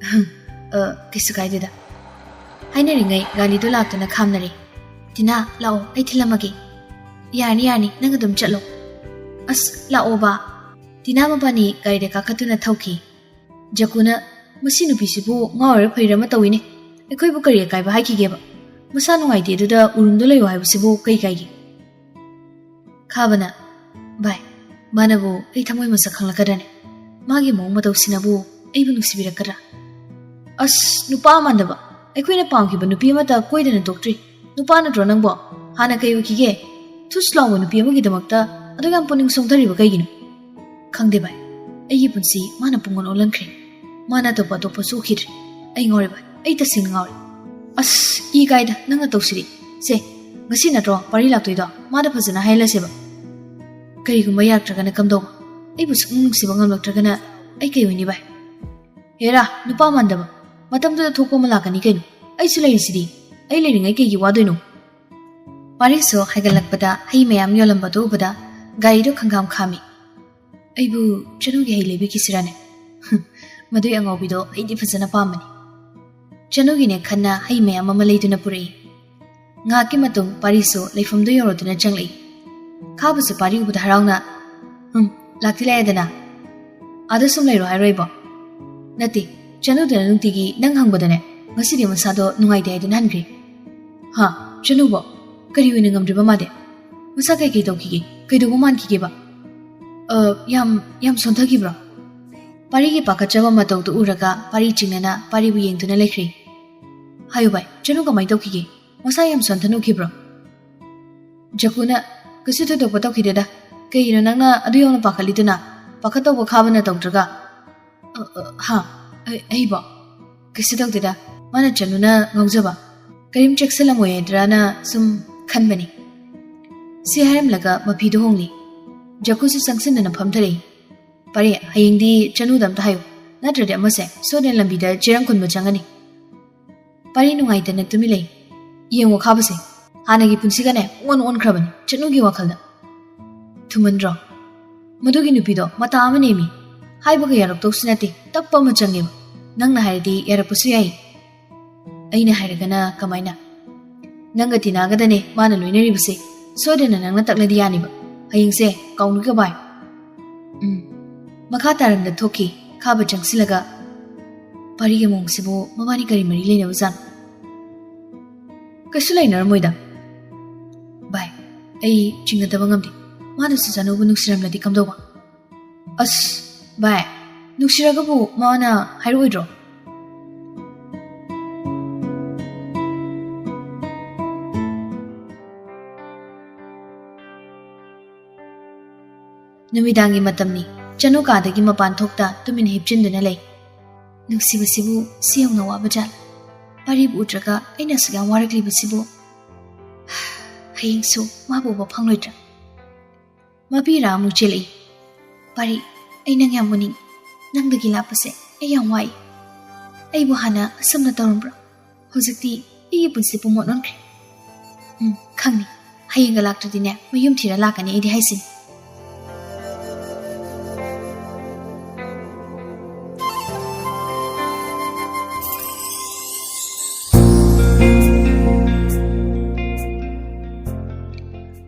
"ꯑ, ꯀꯩꯁꯨ ꯀꯥꯏꯗꯦꯗ꯫" ꯍꯥꯏꯅꯔꯤꯉꯩ ꯒꯥꯔꯤꯗꯨ ꯂꯥꯛꯇꯨꯅ ꯈꯥꯝꯅꯔꯦ꯫ "ꯇꯤꯅꯥ, ꯂꯥꯛꯑꯣ, ꯑꯩ ꯊꯤꯜꯂꯝꯃꯒꯦ꯫" "ꯌꯥꯔꯅꯤ, ꯌꯥꯔꯅꯤ, ꯅꯪ ꯑꯗꯨꯝ ꯆꯠꯂꯣ꯫" "ꯑꯁ, ꯂꯥꯛꯑꯣꯕ꯫" ꯇꯤꯅꯥ ꯃꯕꯥꯅꯤ ꯒꯥꯔꯤꯗ ꯀꯥꯈꯠꯇꯨꯅ ꯊꯧꯈꯤ꯫ ꯖꯀꯨꯅ, "ꯃꯁꯤ ꯅꯨꯄꯤꯁꯤꯕꯨ ꯉꯥꯎꯔꯤꯔ ꯐꯩꯔ ꯑꯃ ꯇꯧꯏꯅꯦ꯫ ꯑꯩꯈꯣꯏꯕꯨ ꯀꯔꯤ ꯑꯀꯥꯏꯕ ꯍꯥꯏꯈꯤꯒꯦꯕ? ꯃꯁꯥ ꯅꯨꯡꯉꯥꯏꯇꯦ ꯑꯗꯨꯗ ꯎꯔꯨꯝꯗ ꯂꯩꯌꯨ ꯍꯥꯏꯕꯁꯤꯕꯨ ꯀꯩ ꯀꯥꯏꯒꯦ?" ꯈꯥꯕꯅ, ꯚꯥꯏ, ꯃꯥꯅꯕꯨ ꯑꯩ ꯊꯃꯣꯏ ꯃꯁꯛ ꯈꯪꯂꯛꯀꯗ꯭ꯔꯅꯦ? ꯃꯥꯒꯤ ꯃꯑꯣꯡ ꯃꯇꯧꯁꯤꯅꯕꯨ ꯑꯩꯕꯨ ꯅꯨꯡꯁꯤꯕꯤꯔꯛꯀꯗ꯭ꯔꯥ? ꯑꯁ, ꯅꯨꯄꯥ ꯃꯥꯟꯗꯕ! ꯑꯩꯈꯣꯏꯅ ꯄꯥꯝꯈꯤꯕ ꯅꯨꯄꯤ ꯑꯃꯠꯇ ꯀꯣꯏꯗꯅ ꯇꯣꯛꯇ꯭ꯔꯤ꯫ ꯅꯨꯄꯥ ꯅꯠꯇ꯭ꯔꯣ ꯅꯪꯕꯣ? ꯍꯥꯟꯅ ꯀꯩ ꯑꯣꯏꯈꯤꯒꯦ? ꯊꯨꯁ ꯂꯥꯎꯕ ꯅꯨꯄꯤ ꯑꯃꯒꯤꯗꯃꯛꯇ ꯑꯗꯨꯛ ꯌꯥꯝ ꯄꯨꯛꯅꯤꯡ ꯁꯣꯟꯊꯔꯤꯕ ꯀꯩꯒꯤꯅꯣ? ꯈꯪꯗꯦ ꯚꯥꯏ, ꯑꯩꯒꯤ ꯄꯨꯟꯁꯤ ꯃꯥꯅ ꯄꯨꯡꯑꯣꯟ ꯑꯣꯜꯍꯟꯈ꯭ꯔꯦ꯫ ꯃꯥꯅ ꯑꯇꯣꯞꯄ ꯑꯇꯣꯞꯄ ꯁꯣꯛꯈꯤꯗ꯭ꯔꯦ꯫ ꯑꯩ ꯉꯥꯎꯔꯦ ꯚꯥꯏ, ꯑꯩ ꯇꯁꯦꯡꯅ ꯉꯥꯎꯔꯦ꯫ ꯑꯁ, ꯏ ꯀꯥꯏꯗ, ꯅꯪꯅ ꯇꯧꯁꯤꯗꯤ꯫ ꯁꯦ, ꯉꯁꯤ ꯅꯠꯇ꯭ꯔꯣ ꯄꯥꯔꯤ ꯂꯥꯛꯇꯣꯏꯗꯣ? ꯃꯥꯗ ꯐꯖꯅ ꯍꯥꯏꯍꯜꯂꯁꯦꯕ꯫ ꯀꯔꯤꯒꯨꯝꯕ ꯌꯥꯔꯛꯇ꯭ꯔꯒꯅ ꯀꯝꯗꯧꯕ? ꯑꯩꯕꯨ ꯁꯨꯛꯅꯨꯡ ꯅꯨꯡꯁꯤꯕ ꯉꯝꯂꯛꯇ꯭ꯔꯒꯅ ꯑꯩ ꯀꯩ ꯑꯣꯏꯅꯤ ꯚꯥꯏ? ꯍꯦꯔꯥ, ꯅꯨꯄꯥ ꯃꯥꯟꯗꯕ! ꯃꯇꯝꯗꯨꯗ ꯊꯣꯛꯄ ꯑꯃ ꯂꯥꯛꯀꯅꯤ ꯀꯩꯅꯣ꯫ ꯑꯩꯁꯨ ꯂꯩꯔꯤꯁꯤꯗꯤ꯫ ꯑꯩ ꯂꯩꯔꯤꯉꯩ ꯀꯩꯒꯤ ꯋꯥꯗꯣꯏꯅꯣ? ꯄꯥꯔꯤꯁꯨ ꯍꯥꯏꯒꯠꯂꯛꯄꯗ ꯍꯩ ꯃꯌꯥꯝ ꯌꯣꯜꯂꯝꯕꯗꯨ ꯎꯕꯗ ꯒꯥꯔꯤꯗꯨ ꯈꯪꯒꯥꯝ ꯈꯥꯝꯃꯤ꯫ ꯑꯩꯕꯨ ꯆꯅꯨꯒꯤ ꯍꯩ ꯂꯩꯕꯤꯈꯤꯁꯤꯔꯅꯦ? ꯃꯗꯨꯏ ꯑꯉꯧꯕꯤꯗꯣ ꯑꯩꯗꯤ ꯐꯖꯅ ꯄꯥꯝꯕꯅꯤ꯫ ꯆꯅꯨꯒꯤꯅꯦ ꯈꯟꯅ ꯍꯩ ꯃꯌꯥꯝ ꯑꯃ ꯂꯩꯗꯨꯅ ꯄꯨꯔꯛꯏ꯫ ꯉꯥꯏꯍꯥꯛꯀꯤ ꯃꯇꯨꯡ ꯄꯥꯔꯤꯁꯨ ꯂꯩꯐꯝꯗꯨ ꯌꯧꯔꯗꯨꯅ ꯆꯪꯂꯛꯏ꯫ ꯈꯥꯕꯁꯨ ꯄꯥꯔꯤ ꯎꯕꯗ ꯍꯔꯥꯎꯅ, "ꯎꯝ, ꯂꯥꯛꯇꯤ ꯂꯥꯛꯑꯦꯗꯅ꯫ ꯑꯥꯗ ꯁꯨꯝ ꯂꯩꯔꯣ ꯍꯥꯏꯔꯣ ꯑꯩꯕꯣ?" "ꯅꯠꯇꯦ, ꯆꯅꯨꯗꯨꯅ ꯅꯨꯡꯇꯤꯒꯤ ꯅꯪ ꯍꯪꯕꯗꯅꯦ, ꯉꯁꯤꯗꯤ ꯃꯁꯥꯗꯣ ꯅꯨꯡꯉꯥꯏꯇꯦ ꯍꯥꯏꯗꯨꯅ ꯍꯟꯈ꯭ꯔꯦ꯫" "ꯍꯥ? ꯆꯅꯨꯕꯣ? ꯀꯔꯤ ꯑꯣꯏꯅ ꯉꯝꯗ꯭ꯔꯤꯕ ꯃꯥꯗꯤ? ꯃꯁꯥ ꯀꯩꯀꯩ ꯇꯧꯈꯤꯒꯦ? ꯀꯩꯗꯧꯕ ꯃꯥꯟꯈꯤꯒꯦꯕ?" "ꯑ, ꯌꯥꯝ, ꯌꯥꯝ ꯁꯣꯟꯊꯈꯤꯕ꯭ꯔꯣ?" ꯄꯥꯔꯤꯒꯤ ꯄꯥꯈꯠꯆꯕ ꯃꯇꯧꯗꯨ ꯎꯔꯒ ꯄꯥꯔꯤ ꯆꯤꯡꯅꯅ ꯄꯥꯔꯤꯕꯨ ꯌꯦꯡꯗꯨꯅ ꯂꯩꯈ꯭ꯔꯦ꯫ "ꯍꯥꯏꯌꯨ ꯚꯥꯏ, ꯆꯅꯨ ꯀꯃꯥꯏ ꯇꯧꯈꯤꯒꯦ? ꯃꯁꯥ ꯌꯥꯝ ꯁꯣꯟꯊꯅꯨꯈꯤꯕ꯭ꯔꯣ?" "ꯖꯀꯨꯅ ꯀꯩꯁꯨ ꯊꯣꯏꯗꯣꯛꯄ ꯇꯧꯈꯤꯗꯦꯗ꯫ ꯀꯩꯒꯤꯅꯣ ꯅꯪꯅ ꯑꯗꯨ ꯌꯧꯅ ꯄꯥꯈꯠꯂꯤꯗꯨꯅ? ꯄꯥꯈꯠꯇꯧꯕ ꯈꯥꯕꯅ ꯇꯧꯗ꯭ꯔꯒ?" "ꯑ, ꯑ, ꯍꯥ? ꯑꯩ, ꯑꯩꯕꯣ? ꯀꯩꯁꯨ ꯇꯧꯗꯦꯗ꯫ ꯃꯥꯅ ꯆꯅꯨꯅ ꯉꯥꯎꯖꯕ꯫ ꯀꯔꯤꯝ ꯆꯦꯛꯁꯤꯜꯂꯝꯃꯣꯏꯗ꯭ꯔꯅ ꯁꯨꯝ ꯈꯟꯕꯅꯤ꯫" ꯁꯤ ꯍꯥꯏꯔꯝꯂꯒ ꯃꯐꯤꯗꯨ ꯍꯣꯡꯂꯤ꯫ ꯖꯀꯨꯁꯨ ꯆꯪꯁꯤꯟꯗꯅ ꯐꯝꯊꯔꯛꯏ꯫ "ꯄꯥꯔꯤ, ꯍꯌꯦꯡꯗꯤ ꯆꯅꯨꯗ ꯑꯝꯇ ꯍꯥꯏꯌꯨ, ꯅꯠꯇ꯭ꯔꯗꯤ ꯑꯃꯁꯦ ꯁꯣꯏꯗꯅ ꯂꯝꯕꯤꯗ ꯆꯦꯔꯪ ꯈꯨꯟꯕ ꯆꯪꯒꯅꯤ꯫" ꯄꯥꯔꯤ ꯅꯨꯡꯉꯥꯏꯇꯅ ꯇꯨꯃꯤꯟ ꯂꯩ꯫ "ꯌꯦꯡꯉꯣ ꯈꯥꯕꯁꯦ, ꯍꯥꯟꯅꯒꯤ ꯄꯨꯟꯁꯤꯒꯅꯦ ꯄꯨꯡꯑꯣꯟ ꯑꯣꯟꯈ꯭ꯔꯕꯅꯤ ꯆꯅꯨꯒꯤ ꯋꯥꯈꯜꯗ꯫ ꯊꯨꯃꯟꯗ꯭ꯔꯣ? ꯃꯗꯨꯒꯤ ꯅꯨꯄꯤꯗꯣ ꯃꯇꯥ ꯑꯃ ꯅꯦꯝꯃꯤ꯫ ꯍꯥꯏꯕꯒ ꯌꯥꯔꯛꯇꯧꯁꯨ ꯅꯠꯇꯦ, ꯇꯞꯄ ꯑꯃ ꯆꯪꯉꯦꯕ꯫ ꯅꯪꯅ ꯍꯥꯏꯔꯗꯤ ꯌꯥꯔꯛꯄꯁꯨ ꯌꯥꯏ꯫" "ꯑꯩꯅ ꯍꯥꯏꯔꯒꯅ ꯀꯃꯥꯏꯅ?" "ꯅꯪꯒ ꯇꯤꯅꯥꯒꯗꯅꯦ ꯃꯥꯅ ꯂꯣꯏꯅꯔꯤꯕꯁꯦ꯫ ꯁꯣꯏꯗꯅ ꯅꯪꯅ ꯇꯛꯂꯗꯤ ꯌꯥꯅꯤꯕ꯫ ꯍꯌꯦꯡꯁꯦ ꯀꯥꯎꯅꯨꯀꯣ ꯚꯥꯏ꯫" ꯎꯝ꯫ ꯃꯈꯥ ꯇꯥꯔꯝꯗ ꯊꯣꯛꯈꯤ꯫ ꯈꯥꯕ ꯆꯪꯁꯤꯜꯂꯒ, "ꯄꯥꯔꯤꯒꯤ ꯃꯑꯣꯡꯁꯤꯕꯨ ꯃꯕꯥꯅꯤ ꯀꯔꯤ ꯃꯔꯤ ꯂꯩꯅꯕꯖꯥꯠꯅꯣ?" "ꯀꯩꯁꯨ ꯂꯩꯅꯔꯝꯃꯣꯏꯗ꯫ ꯚꯥꯏ, ꯑꯩ ꯆꯤꯡꯅꯗꯕ ꯉꯝꯗꯦ꯫ ꯃꯥꯅꯁꯨ ꯆꯅꯨꯕꯨ ꯅꯨꯡꯁꯤꯔꯝꯂꯗꯤ ꯀꯝꯗꯧꯕ? ꯑꯁ, ꯚꯥꯏ, ꯅꯨꯡꯁꯤꯔꯒꯕꯨ ꯃꯥꯅ ꯍꯥꯏꯔꯛꯑꯣꯏꯗ꯭ꯔꯣ? ꯅꯨꯃꯤꯗꯥꯡꯒꯤ ꯃꯇꯝꯅꯤ꯫ ꯆꯅꯨ ꯀꯥꯗꯒꯤ ꯃꯄꯥꯟ ꯊꯣꯛꯇ ꯇꯨꯃꯤꯟ ꯍꯤꯞꯆꯤꯟꯗꯨꯅ ꯂꯩ꯫ ꯅꯨꯡꯁꯤꯕꯁꯤꯕꯨ ꯁꯤ ꯌꯧꯅ ꯋꯥꯕ ꯖꯥꯠꯂ? ꯄꯥꯔꯤꯕꯨ ꯎꯗ꯭ꯔꯒ ꯑꯩꯅ ꯑꯁꯨꯛ ꯌꯥꯝ ꯋꯥꯔꯛꯂꯤꯕꯁꯤꯕꯨ꯫ ꯍꯌꯦꯡꯁꯨ ꯃꯥꯕꯨ ꯎꯕ ꯐꯪꯂꯣꯏꯗ꯭ꯔꯥ? ꯃꯄꯤꯔꯥ ꯑꯃꯨꯛ ꯆꯦꯜꯂꯛꯏ꯫ "ꯄꯥꯔꯤ, ꯑꯩ ꯅꯪ ꯌꯥꯝ ꯎꯅꯤꯡ꯫ ꯅꯪꯗꯒꯤ ꯂꯥꯞꯄꯁꯦ ꯑꯩ ꯌꯥꯝ ꯋꯥꯏ꯫ ꯑꯩꯕꯨ ꯍꯥꯟꯅ ꯑꯁꯨꯝꯅ ꯇꯧꯔꯝꯕ꯭ꯔꯣ? ꯍꯧꯖꯤꯛꯇꯤ ꯑꯩꯒꯤ ꯄꯨꯟꯁꯤ ꯄꯨꯝꯃꯣꯠ ꯑꯣꯟꯈ꯭ꯔꯦ꯫ ꯎꯝ, ꯈꯪꯅꯤ꯫ ꯍꯌꯦꯡꯒ ꯂꯥꯛꯇ꯭ꯔꯗꯤꯅꯦ, ꯃꯌꯨꯝ ꯊꯤꯔ ꯂꯥꯛꯀꯅꯤ ꯑꯩꯗꯤ ꯍꯥꯏꯁꯤꯅꯤ꯫"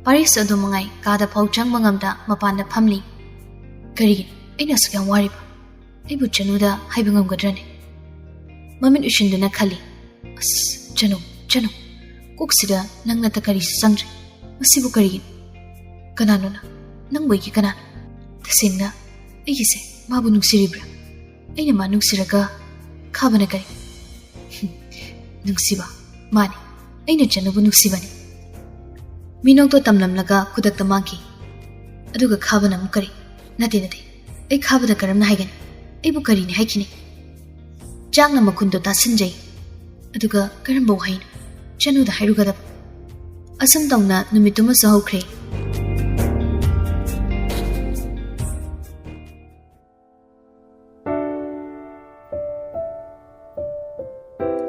ꯄꯥꯔꯤꯁꯨ ꯑꯗꯨ ꯃꯉꯥꯏ, ꯀꯥꯗ ꯐꯥꯎ ꯆꯪꯕ ꯉꯝꯗ ꯃꯄꯥꯟꯗ ꯐꯝꯂꯤ꯫ "ꯀꯔꯤꯒꯤꯅꯣ ꯑꯩꯅ ꯑꯁꯨꯛ ꯌꯥꯝ ꯋꯥꯔꯤꯕ? ꯑꯩꯕꯨ ꯆꯅꯨꯗ ꯍꯥꯏꯕ ꯉꯝꯒꯗ꯭ꯔꯅꯦ?" ꯃꯃꯤꯠ ꯎꯏꯁꯤꯟꯗꯨꯅ ꯈꯜꯂꯤ꯫ "ꯑꯁ, ꯆꯅꯨ, ꯆꯅꯨ, ꯀꯣꯛꯁꯤꯗ ꯅꯪ ꯅꯠꯇ ꯀꯔꯤꯁꯨ ꯆꯪꯗ꯭ꯔꯦ꯫ ꯃꯁꯤꯕꯨ ꯀꯔꯤꯒꯤꯅꯣ? ꯀꯅꯥꯅꯣ ꯅꯪ? ꯅꯪꯕꯨ ꯑꯩꯒꯤ ꯀꯅꯥꯅꯣ? ꯇꯁꯦꯡꯅ ꯑꯩꯒꯤꯁꯦ ꯃꯥꯕꯨ ꯅꯨꯡꯁꯤꯔꯤꯕ꯭ꯔꯥ? ꯑꯩꯅ ꯃꯥ ꯅꯨꯡꯁꯤꯔꯒ ꯈꯥꯕꯅ ꯀꯔꯤ?" ꯅꯨꯡꯁꯤꯕ? ꯃꯥꯅꯤ, ꯑꯩꯅ ꯆꯅꯨꯕꯨ ꯅꯨꯡꯁꯤꯕꯅꯤ꯫ ꯃꯤꯅꯣꯛꯇꯣ ꯇꯝꯂꯝꯂꯒ ꯈꯨꯗꯛꯇ ꯃꯥꯡꯈꯤ꯫ ꯑꯗꯨꯒ ꯈꯥꯕꯅ ꯑꯃꯨꯛ ꯀꯔꯤ? "ꯅꯠꯇꯦ, ꯅꯠꯇꯦ, ꯑꯩ ꯈꯥꯕꯗ ꯀꯔꯝꯅ ꯍꯥꯏꯒꯅꯤ? ꯑꯩꯕꯨ ꯀꯔꯤꯅꯤ ꯍꯥꯏꯈꯤꯅꯤ?" ꯆꯥꯛꯅ ꯃꯈꯨꯟꯗꯣ ꯇꯥꯁꯤꯟꯖꯩ꯫ ꯑꯗꯨꯒ ꯀꯔꯝꯕ ꯋꯥꯍꯩꯅꯣ ꯆꯅꯨꯗ ꯍꯥꯏꯔꯨꯒꯗꯕ? ꯑꯁꯨꯝ ꯇꯧꯅ ꯅꯨꯃꯤꯠꯇꯨꯃꯁꯨ ꯍꯧꯈ꯭ꯔꯦ꯫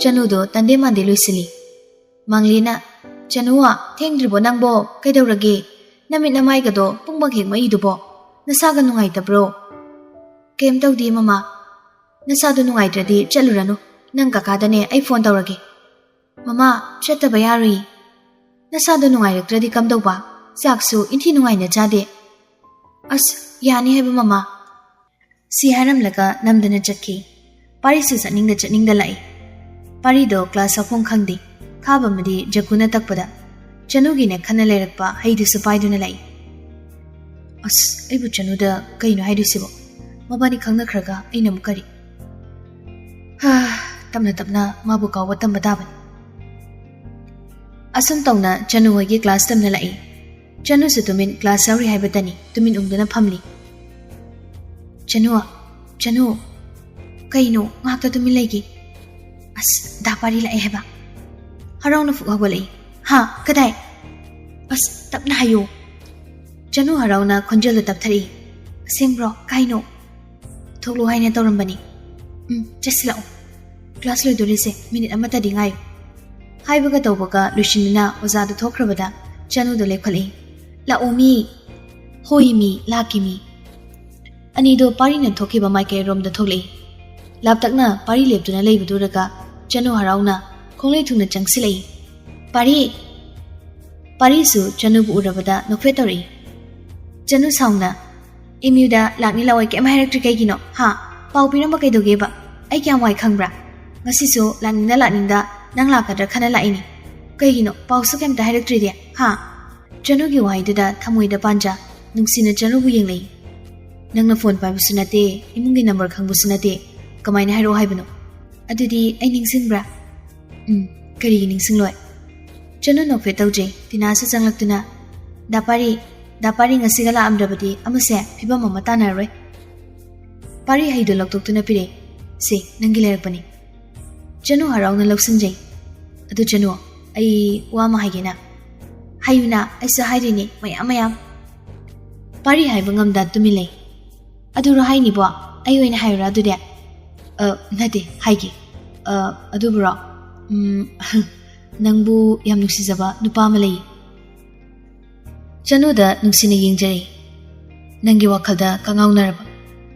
ꯆꯅꯨꯗꯣ ꯇꯟꯗꯦ ꯃꯥꯟꯗꯦ ꯂꯣꯏꯁꯤꯜꯂꯤ꯫ ꯃꯥꯡꯂꯦꯅ, "ꯆꯅꯨ, ꯊꯦꯡꯗ꯭ꯔꯤꯕꯣ ꯅꯪꯕꯣ? ꯀꯩꯗꯧꯔꯒꯦ? ꯅꯃꯤꯠ ꯅꯃꯥꯏꯒꯗꯣ ꯄꯨꯡꯕꯛ ꯍꯦꯛ ꯃꯛꯏꯗꯨꯕꯣ? ꯅꯁꯥꯒ ꯅꯨꯡꯉꯥꯏꯇꯕ꯭ꯔꯣ?" "ꯀꯩꯝ ꯇꯧꯗꯦ ꯃꯃꯥ꯫ ꯅꯁꯥꯗꯣ ꯅꯨꯡꯉꯥꯏꯇ꯭ꯔꯗꯤ ꯆꯠꯂꯨꯔꯅꯨ꯫ ꯅꯪ ꯀꯀꯥꯗꯅꯦ ꯑꯩ ꯐꯣꯟ ꯇꯧꯔꯒꯦ꯫" "ꯃꯃꯥ, ꯆꯠꯇꯕ ꯌꯥꯔꯣꯏꯌꯦ꯫ ꯅꯁꯥꯗꯣ ꯅꯨꯡꯉꯥꯏꯔꯛꯇ꯭ꯔꯗꯤ ꯀꯝꯗꯧꯕ? ꯆꯥꯛꯁꯨ ꯏꯟꯊꯤ ꯅꯨꯡꯉꯥꯏꯅ ꯆꯥꯗꯦ꯫" "ꯑꯁ, ꯌꯥꯅꯤ ꯍꯥꯏꯕ ꯃꯃꯥ꯫" ꯁꯤ ꯍꯥꯏꯔꯝꯂꯒ ꯅꯝꯗꯅ ꯆꯠꯈꯤ꯫ ꯄꯥꯔꯤꯁꯨ ꯆꯠꯅꯤꯡꯗ ꯆꯠꯅꯤꯡꯗ ꯂꯥꯛꯏ꯫ ꯄꯥꯔꯤꯗꯣ ꯀ꯭ꯂꯥꯁ ꯍꯧꯐꯝ ꯈꯪꯗꯦ꯫ ꯈꯥꯕ ꯑꯃꯗꯤ ꯖꯒꯨꯅ ꯇꯛꯄꯗ ꯆꯅꯨꯒꯤꯅ ꯈꯟꯅ ꯂꯩꯔꯛꯄ ꯍꯩꯗꯨꯁꯨ ꯄꯥꯏꯗꯨꯅ ꯂꯥꯛꯏ꯫ ꯑꯁ, ꯑꯩꯕꯨ ꯆꯅꯨꯗ ꯀꯩꯅꯣ ꯍꯥꯏꯗꯣꯏꯁꯤꯕꯣ? ꯃꯕꯥꯅꯤ ꯈꯪꯅꯈ꯭ꯔꯒ ꯑꯩꯅ ꯑꯃꯨꯛ ꯀꯔꯤ? ꯍꯥ, ꯇꯞꯅ ꯇꯞꯅ ꯃꯥꯕꯨ ꯀꯥꯎꯕ ꯇꯝꯕ ꯇꯥꯕꯅꯤ꯫ ꯑꯁꯨꯝ ꯇꯧꯅ ꯆꯅꯨ ꯍꯣꯏꯒꯤ ꯀ꯭ꯂꯥꯁ ꯇꯝꯅ ꯂꯥꯛꯏ꯫ ꯆꯅꯨꯁꯨ ꯇꯨꯃꯤꯟ ꯀ꯭ꯂꯥꯁ ꯌꯥꯎꯔꯤ ꯍꯥꯏꯕꯇꯅꯤ ꯇꯨꯃꯤꯟ ꯎꯪꯗꯨꯅ ꯐꯝꯂꯤ꯫ "ꯆꯅꯨ, ꯆꯅꯨ, ꯀꯩꯅꯣ ꯉꯥꯏꯍꯥꯛꯇ ꯇꯨꯃꯤꯟ ꯂꯩꯒꯦ?" "ꯑꯁ, ꯗꯥ ꯄꯥꯔꯤ ꯂꯥꯛꯑꯦ ꯍꯥꯏꯕ?" ꯍꯔꯥꯎꯅ ꯐꯨꯛ ꯍꯧꯒꯠꯂꯛꯏ꯫ "ꯍꯥ? ꯀꯗꯥꯏ? ꯑꯁ, ꯇꯞꯅ ꯍꯥꯏꯌꯣ꯫" ꯆꯅꯨ ꯍꯔꯥꯎꯅ ꯈꯣꯟꯖꯦꯜꯗꯣ ꯇꯞꯊꯔꯛꯏ꯫ "ꯑꯁꯦꯡꯕ꯭ꯔꯣ? ꯀꯥꯏꯅꯣ?" "ꯊꯣꯛꯂꯣ ꯍꯥꯏꯅ ꯇꯧꯔꯝꯕꯅꯤ꯫" "ꯎꯝ, ꯆꯠꯁꯤꯜꯂꯛꯑꯣ꯫ ꯀ꯭ꯂꯥꯁ ꯂꯣꯏꯗꯣꯔꯤꯁꯦ ꯃꯤꯅꯤꯠ ꯑꯃꯇꯗꯤ ꯉꯥꯏꯌꯨ꯫" ꯍꯥꯏꯕꯒ ꯇꯧꯕꯒ ꯂꯣꯏꯁꯤꯟꯗꯨꯅ ꯑꯣꯖꯥꯗꯨ ꯊꯣꯛꯈ꯭ꯔꯕꯗ ꯆꯅꯨꯗꯣ ꯂꯦꯞꯈꯠꯂꯛꯏ꯫ "ꯂꯥꯛꯑꯣ ꯃꯤ!" "ꯍꯣꯏ ꯃꯤ, ꯂꯥꯛꯀꯦ ꯃꯤ꯫" ꯑꯅꯤꯗꯣ ꯄꯥꯔꯤꯅ ꯊꯣꯛꯈꯤꯕ ꯃꯥꯏꯀꯩꯔꯣꯝꯗ ꯊꯣꯛꯂꯛꯏ꯫ ꯂꯥꯞꯇꯛꯅ ꯄꯥꯔꯤ ꯂꯦꯞꯇꯨꯅ ꯂꯩꯕꯗꯨ ꯎꯔꯒ ꯆꯅꯨ ꯍꯔꯥꯎꯅ ꯈꯣꯡꯂꯩ ꯊꯨꯡꯅ ꯆꯪꯁꯤꯜꯂꯛꯏ꯫ "ꯄꯥꯔꯤ!" ꯄꯥꯔꯤꯁꯨ ꯆꯅꯨꯕꯨ ꯎꯔꯕꯗ ꯅꯣꯛꯐꯦꯠ ꯇꯧꯔꯛꯏ꯫ ꯆꯅꯨ ꯁꯥꯎꯅ, "ꯑꯦꯝ ꯌꯨꯗ ꯂꯥꯛꯅꯤ ꯂꯥꯛꯑꯣꯏ ꯀꯩꯝ ꯍꯥꯏꯔꯛꯇ꯭ꯔꯤ ꯀꯩꯒꯤꯅꯣ? ꯍꯥ? ꯄꯥꯎ ꯄꯤꯔꯝꯕ ꯀꯩꯗꯧꯒꯦꯕ? ꯑꯩ ꯀꯌꯥꯝ ꯋꯥꯏ ꯈꯪꯕ꯭ꯔꯥ? ꯉꯁꯤꯁꯨ ꯂꯥꯛꯅꯤꯡꯗ ꯂꯥꯛꯅꯤꯡꯗ ꯅꯪ ꯂꯥꯛꯀꯗ꯭ꯔꯥ ꯈꯟꯅ ꯂꯥꯛꯏꯅꯤ꯫ ꯀꯩꯒꯤꯅꯣ ꯄꯥꯎꯁꯨ ꯀꯩꯝꯇ ꯍꯥꯏꯔꯛꯇ꯭ꯔꯤꯗꯤ? ꯍꯥ?" ꯆꯅꯨꯒꯤ ꯋꯥꯍꯩꯗꯨꯗ ꯊꯃꯣꯏꯗ ꯄꯥꯟꯖ ꯅꯨꯡꯁꯤꯅ ꯆꯅꯨꯕꯨ ꯌꯦꯡꯂꯛꯏ꯫ "ꯅꯪꯅ ꯐꯣꯟ ꯄꯥꯏꯕꯁꯨ ꯅꯠꯇꯦ, ꯏꯃꯨꯡꯒꯤ ꯅꯝꯕꯔ ꯈꯪꯕꯁꯨ ꯅꯠꯇꯦ, ꯀꯃꯥꯏꯅ ꯍꯥꯏꯔꯛꯑꯣ ꯍꯥꯏꯕꯅꯣ? ꯑꯗꯨꯗꯤ ꯑꯩ ꯅꯤꯡꯁꯤꯡꯕ꯭ꯔꯥ?" "ꯎꯝ, ꯀꯔꯤꯒꯤ ꯅꯤꯡꯁꯤꯡꯂꯣꯏ?" ꯆꯅꯨ ꯅꯣꯛꯐꯦꯠ ꯇꯧꯖꯩ꯫ ꯇꯤꯅꯥꯁꯨ ꯆꯪꯂꯛꯇꯨꯅ, "ꯗꯥ ꯄꯥꯔꯤ, ꯗꯥ ꯄꯥꯔꯤ ꯉꯁꯤꯒ ꯂꯥꯛꯑꯝꯗ꯭ꯔꯕꯗꯤ ꯑꯃꯁꯦ ꯐꯤꯕꯝ ꯑꯃ ꯇꯥꯟꯅꯔꯔꯣꯏ꯫" ꯄꯥꯔꯤ ꯍꯩꯗꯣ ꯂꯧꯊꯣꯛꯇꯨꯅ ꯄꯤꯔꯛꯏ꯫ "ꯁꯦ, ꯅꯪꯒꯤ ꯂꯩꯔꯛꯄꯅꯤ꯫" ꯆꯅꯨ ꯍꯔꯥꯎꯅ ꯂꯧꯁꯤꯟꯖꯩ꯫ "ꯑꯗꯨ ꯆꯅꯨ, ꯑꯩ ꯋꯥ ꯑꯃ ꯍꯥꯏꯒꯦꯅ꯫" "ꯍꯥꯏꯌꯨꯅ, ꯑꯩꯁꯨ ꯍꯥꯏꯔꯤꯅꯦ ꯃꯌꯥꯝ ꯃꯌꯥꯝ꯫" ꯄꯥꯔꯤ ꯍꯥꯏꯕ ꯉꯝꯗ ꯇꯨꯃꯤꯟ ꯂꯩ꯫ "ꯑꯗꯨꯔꯣ ꯍꯥꯏꯅꯤꯕꯣ? ꯑꯩ ꯑꯣꯏꯅ ꯍꯥꯏꯔꯨꯔꯥ ꯑꯗꯨꯗꯤ?" "ꯑ, ꯅꯠꯇꯦ, ꯍꯥꯏꯒꯦ꯫ ꯑ, ꯑꯗꯨꯕꯨꯔꯣ? ꯎꯝ, ꯅꯪꯕꯨ ꯌꯥꯝ ꯅꯨꯡꯁꯤꯖꯕ ꯅꯨꯄꯥ ꯑꯃ ꯂꯩ꯫" ꯆꯅꯨꯗ ꯅꯨꯡꯁꯤꯅ ꯌꯦꯡꯖꯔꯦ꯫ ꯅꯪꯒꯤ ꯋꯥꯈꯜꯗ ꯀꯉꯥꯎꯅꯔꯕ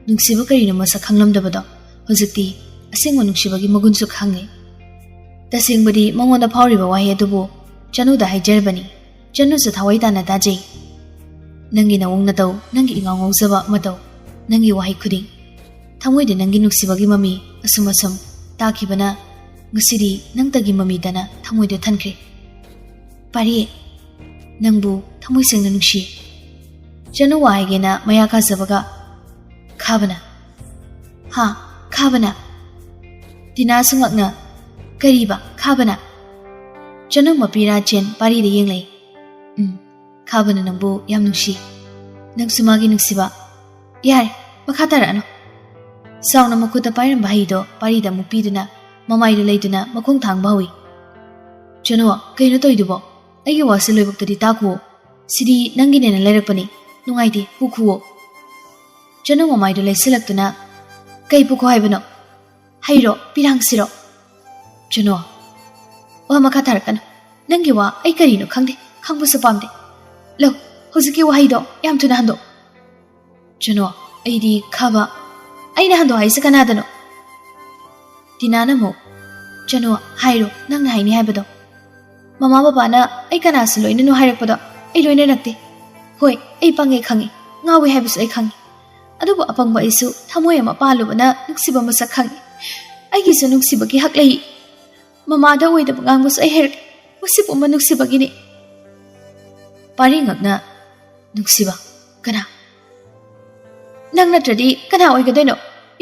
ꯅꯨꯡꯁꯤꯕ ꯀꯔꯤꯅꯣ ꯃꯁꯛ ꯈꯪꯂꯝꯗꯕꯗꯣ ꯍꯧꯖꯤꯛꯇꯤ ꯑꯁꯦꯡꯕ ꯅꯨꯡꯁꯤꯕꯒꯤ ꯃꯒꯨꯟꯁꯨ ꯈꯪꯉꯦ꯫ ꯇꯁꯦꯡꯕꯗꯤ ꯃꯉꯣꯟꯗ ꯐꯥꯎꯔꯤꯕ ꯋꯥꯍꯩ ꯑꯗꯨꯕꯨ ꯆꯅꯨꯗ ꯍꯥꯏꯖꯔꯕꯅꯤ꯫ ꯆꯅꯨꯁꯨ ꯊꯋꯥꯏ ꯇꯥꯅ ꯇꯥꯖꯩ꯫ ꯅꯪꯒꯤ ꯅꯑꯣꯡ ꯅꯇꯧ, ꯅꯪꯒꯤ ꯏꯉꯥꯎ ꯉꯥꯎꯖꯕ ꯃꯇꯧ, ꯅꯪꯒꯤ ꯋꯥꯍꯩ ꯈꯨꯗꯤꯡ꯫ ꯊꯃꯣꯏꯗ ꯅꯪꯒꯤ ꯅꯨꯡꯁꯤꯕꯒꯤ ꯃꯃꯤ ꯑꯁꯨꯝ ꯑꯁꯨꯝ ꯇꯥꯈꯤꯕꯅ ꯉꯁꯤꯗꯤ ꯅꯪꯇꯒꯤ ꯃꯃꯤꯗꯅ ꯊꯃꯣꯏꯗ ꯊꯟꯈ꯭ꯔꯦ꯫ ꯄꯥꯔꯤ, ꯅꯪꯕꯨ ꯊꯃꯣꯏ ꯁꯦꯡꯅ ꯅꯨꯡꯁꯤ꯫ ꯆꯅꯨ ꯋꯥ ꯍꯥꯏꯒꯦꯅ ꯃꯌꯥ ꯀꯥꯖꯕꯒ, "ꯈꯥꯕꯅ?" "ꯍꯥ? ꯈꯥꯕꯅ?" ꯇꯤꯅꯥꯁꯨ ꯉꯛꯅ, "ꯀꯔꯤꯕ? ꯈꯥꯕꯅ?" ꯆꯅꯨ ꯃꯄꯤꯔꯥ ꯆꯦꯟ ꯄꯥꯔꯤꯗ ꯌꯦꯡꯂꯩ꯫ "ꯎꯝ, ꯈꯥꯕꯅ ꯅꯪꯕꯨ ꯌꯥꯝ ꯅꯨꯡꯁꯤ꯫ ꯅꯪꯁꯨ ꯃꯥꯒꯤ ꯅꯨꯡꯁꯤꯕ꯫ ꯌꯥꯔꯦ, ꯃꯈꯥ ꯇꯥꯔꯛꯑꯅꯨ꯫" ꯆꯥꯎꯅ ꯃꯈꯨꯠꯇ ꯄꯥꯏꯔꯝꯕ ꯍꯩꯗꯣ ꯄꯥꯔꯤꯗ ꯑꯃꯨꯛ ꯄꯤꯗꯨꯅ ꯃꯃꯥꯏꯗ ꯂꯩꯗꯨꯅ ꯃꯈꯣꯡ ꯊꯥꯡꯕ ꯍꯧꯏ꯫ "ꯆꯅꯨ, ꯀꯩꯅꯣ ꯇꯧꯔꯤꯗꯨꯕꯣ? ꯑꯩꯒꯤ ꯋꯥꯁꯦ ꯂꯣꯏꯕꯛꯇꯗꯤ ꯇꯥꯈꯨꯑꯣ꯫ ꯁꯤꯗꯤ ꯅꯪꯒꯤꯅꯦꯅ ꯂꯩꯔꯛꯄꯅꯤ꯫ ꯅꯨꯡꯉꯥꯏꯇꯦ, ꯄꯨꯈꯨꯑꯣ꯫" ꯆꯅꯨ ꯃꯃꯥꯏꯗꯨ ꯂꯩꯁꯤꯜꯂꯛꯇꯨꯅ, "ꯀꯩ ꯄꯨꯈꯣ ꯍꯥꯏꯕꯅꯣ? ꯍꯩꯔꯣ, ꯄꯤꯔꯥꯡꯁꯤꯔꯣ?" ꯆꯅꯨ, "ꯋꯥ ꯃꯈꯥ ꯇꯥꯔꯛꯀꯅꯨ꯫ ꯅꯪꯒꯤ ꯋꯥ ꯑꯩ ꯀꯔꯤꯅꯣ ꯈꯪꯗꯦ, ꯈꯪꯕꯁꯨ ꯄꯥꯝꯗꯦ꯫ ꯂꯧ, ꯍꯧꯖꯤꯛꯀꯤ ꯋꯥꯍꯩꯗꯣ ꯌꯥꯝ ꯊꯨꯅ ꯍꯟꯗꯣꯛ꯫" ꯆꯅꯨ, "ꯑꯩꯗꯤ ꯈꯥꯕ꯫" "ꯑꯩꯅ ꯍꯟꯗꯣꯛ ꯍꯥꯏꯁꯦ ꯀꯅꯥꯗꯅꯣ?" ꯇꯤꯅꯥꯅ ꯑꯃꯨꯛ, "ꯆꯅꯨ, ꯍꯥꯏꯔꯣ, ꯅꯪꯅ ꯍꯥꯏꯅꯤ ꯍꯥꯏꯕꯗꯣ꯫ ꯃꯃꯥ ꯕꯕꯥꯅ ꯑꯩ ꯀꯅꯥꯁꯨ ꯂꯣꯏꯅꯅꯨ ꯍꯥꯏꯔꯛꯄꯗꯣ ꯑꯩ ꯂꯣꯏꯅꯔꯛꯇꯦ꯫ ꯍꯣꯏ, ꯑꯩ ꯄꯪꯉꯦ ꯈꯪꯉꯤ, ꯉꯥꯎꯋꯦ ꯍꯥꯏꯕꯁꯨ ꯑꯩ ꯈꯪꯉꯤ꯫ ꯑꯗꯨꯕꯨ ꯑꯄꯪꯕ ꯑꯩꯁꯨ ꯊꯃꯣꯏ ꯑꯃ ꯄꯥꯜꯂꯨꯕꯅ ꯅꯨꯡꯁꯤꯕ ꯃꯁꯛ ꯈꯪꯉꯤ꯫ ꯑꯩꯒꯤꯁꯨ ꯅꯨꯡꯁꯤꯕꯒꯤ ꯍꯛ ꯂꯩ꯫ ꯃꯃꯥꯗ ꯑꯣꯏꯗꯕ ꯉꯥꯡꯕꯁꯨ ꯑꯩ ꯍꯩꯔꯛꯂꯦ꯫ ꯃꯁꯤ ꯄꯨꯝꯕ ꯅꯨꯡꯁꯤꯕꯒꯤꯅꯤ꯫" ꯄꯥꯔꯤ ꯉꯛꯅ, "ꯅꯨꯡꯁꯤꯕ? ꯀꯅꯥ? ꯅꯪ ꯅꯠꯇ꯭ꯔꯗꯤ ꯀꯅꯥ ꯑꯣꯏꯒꯗꯣꯏꯅꯣ?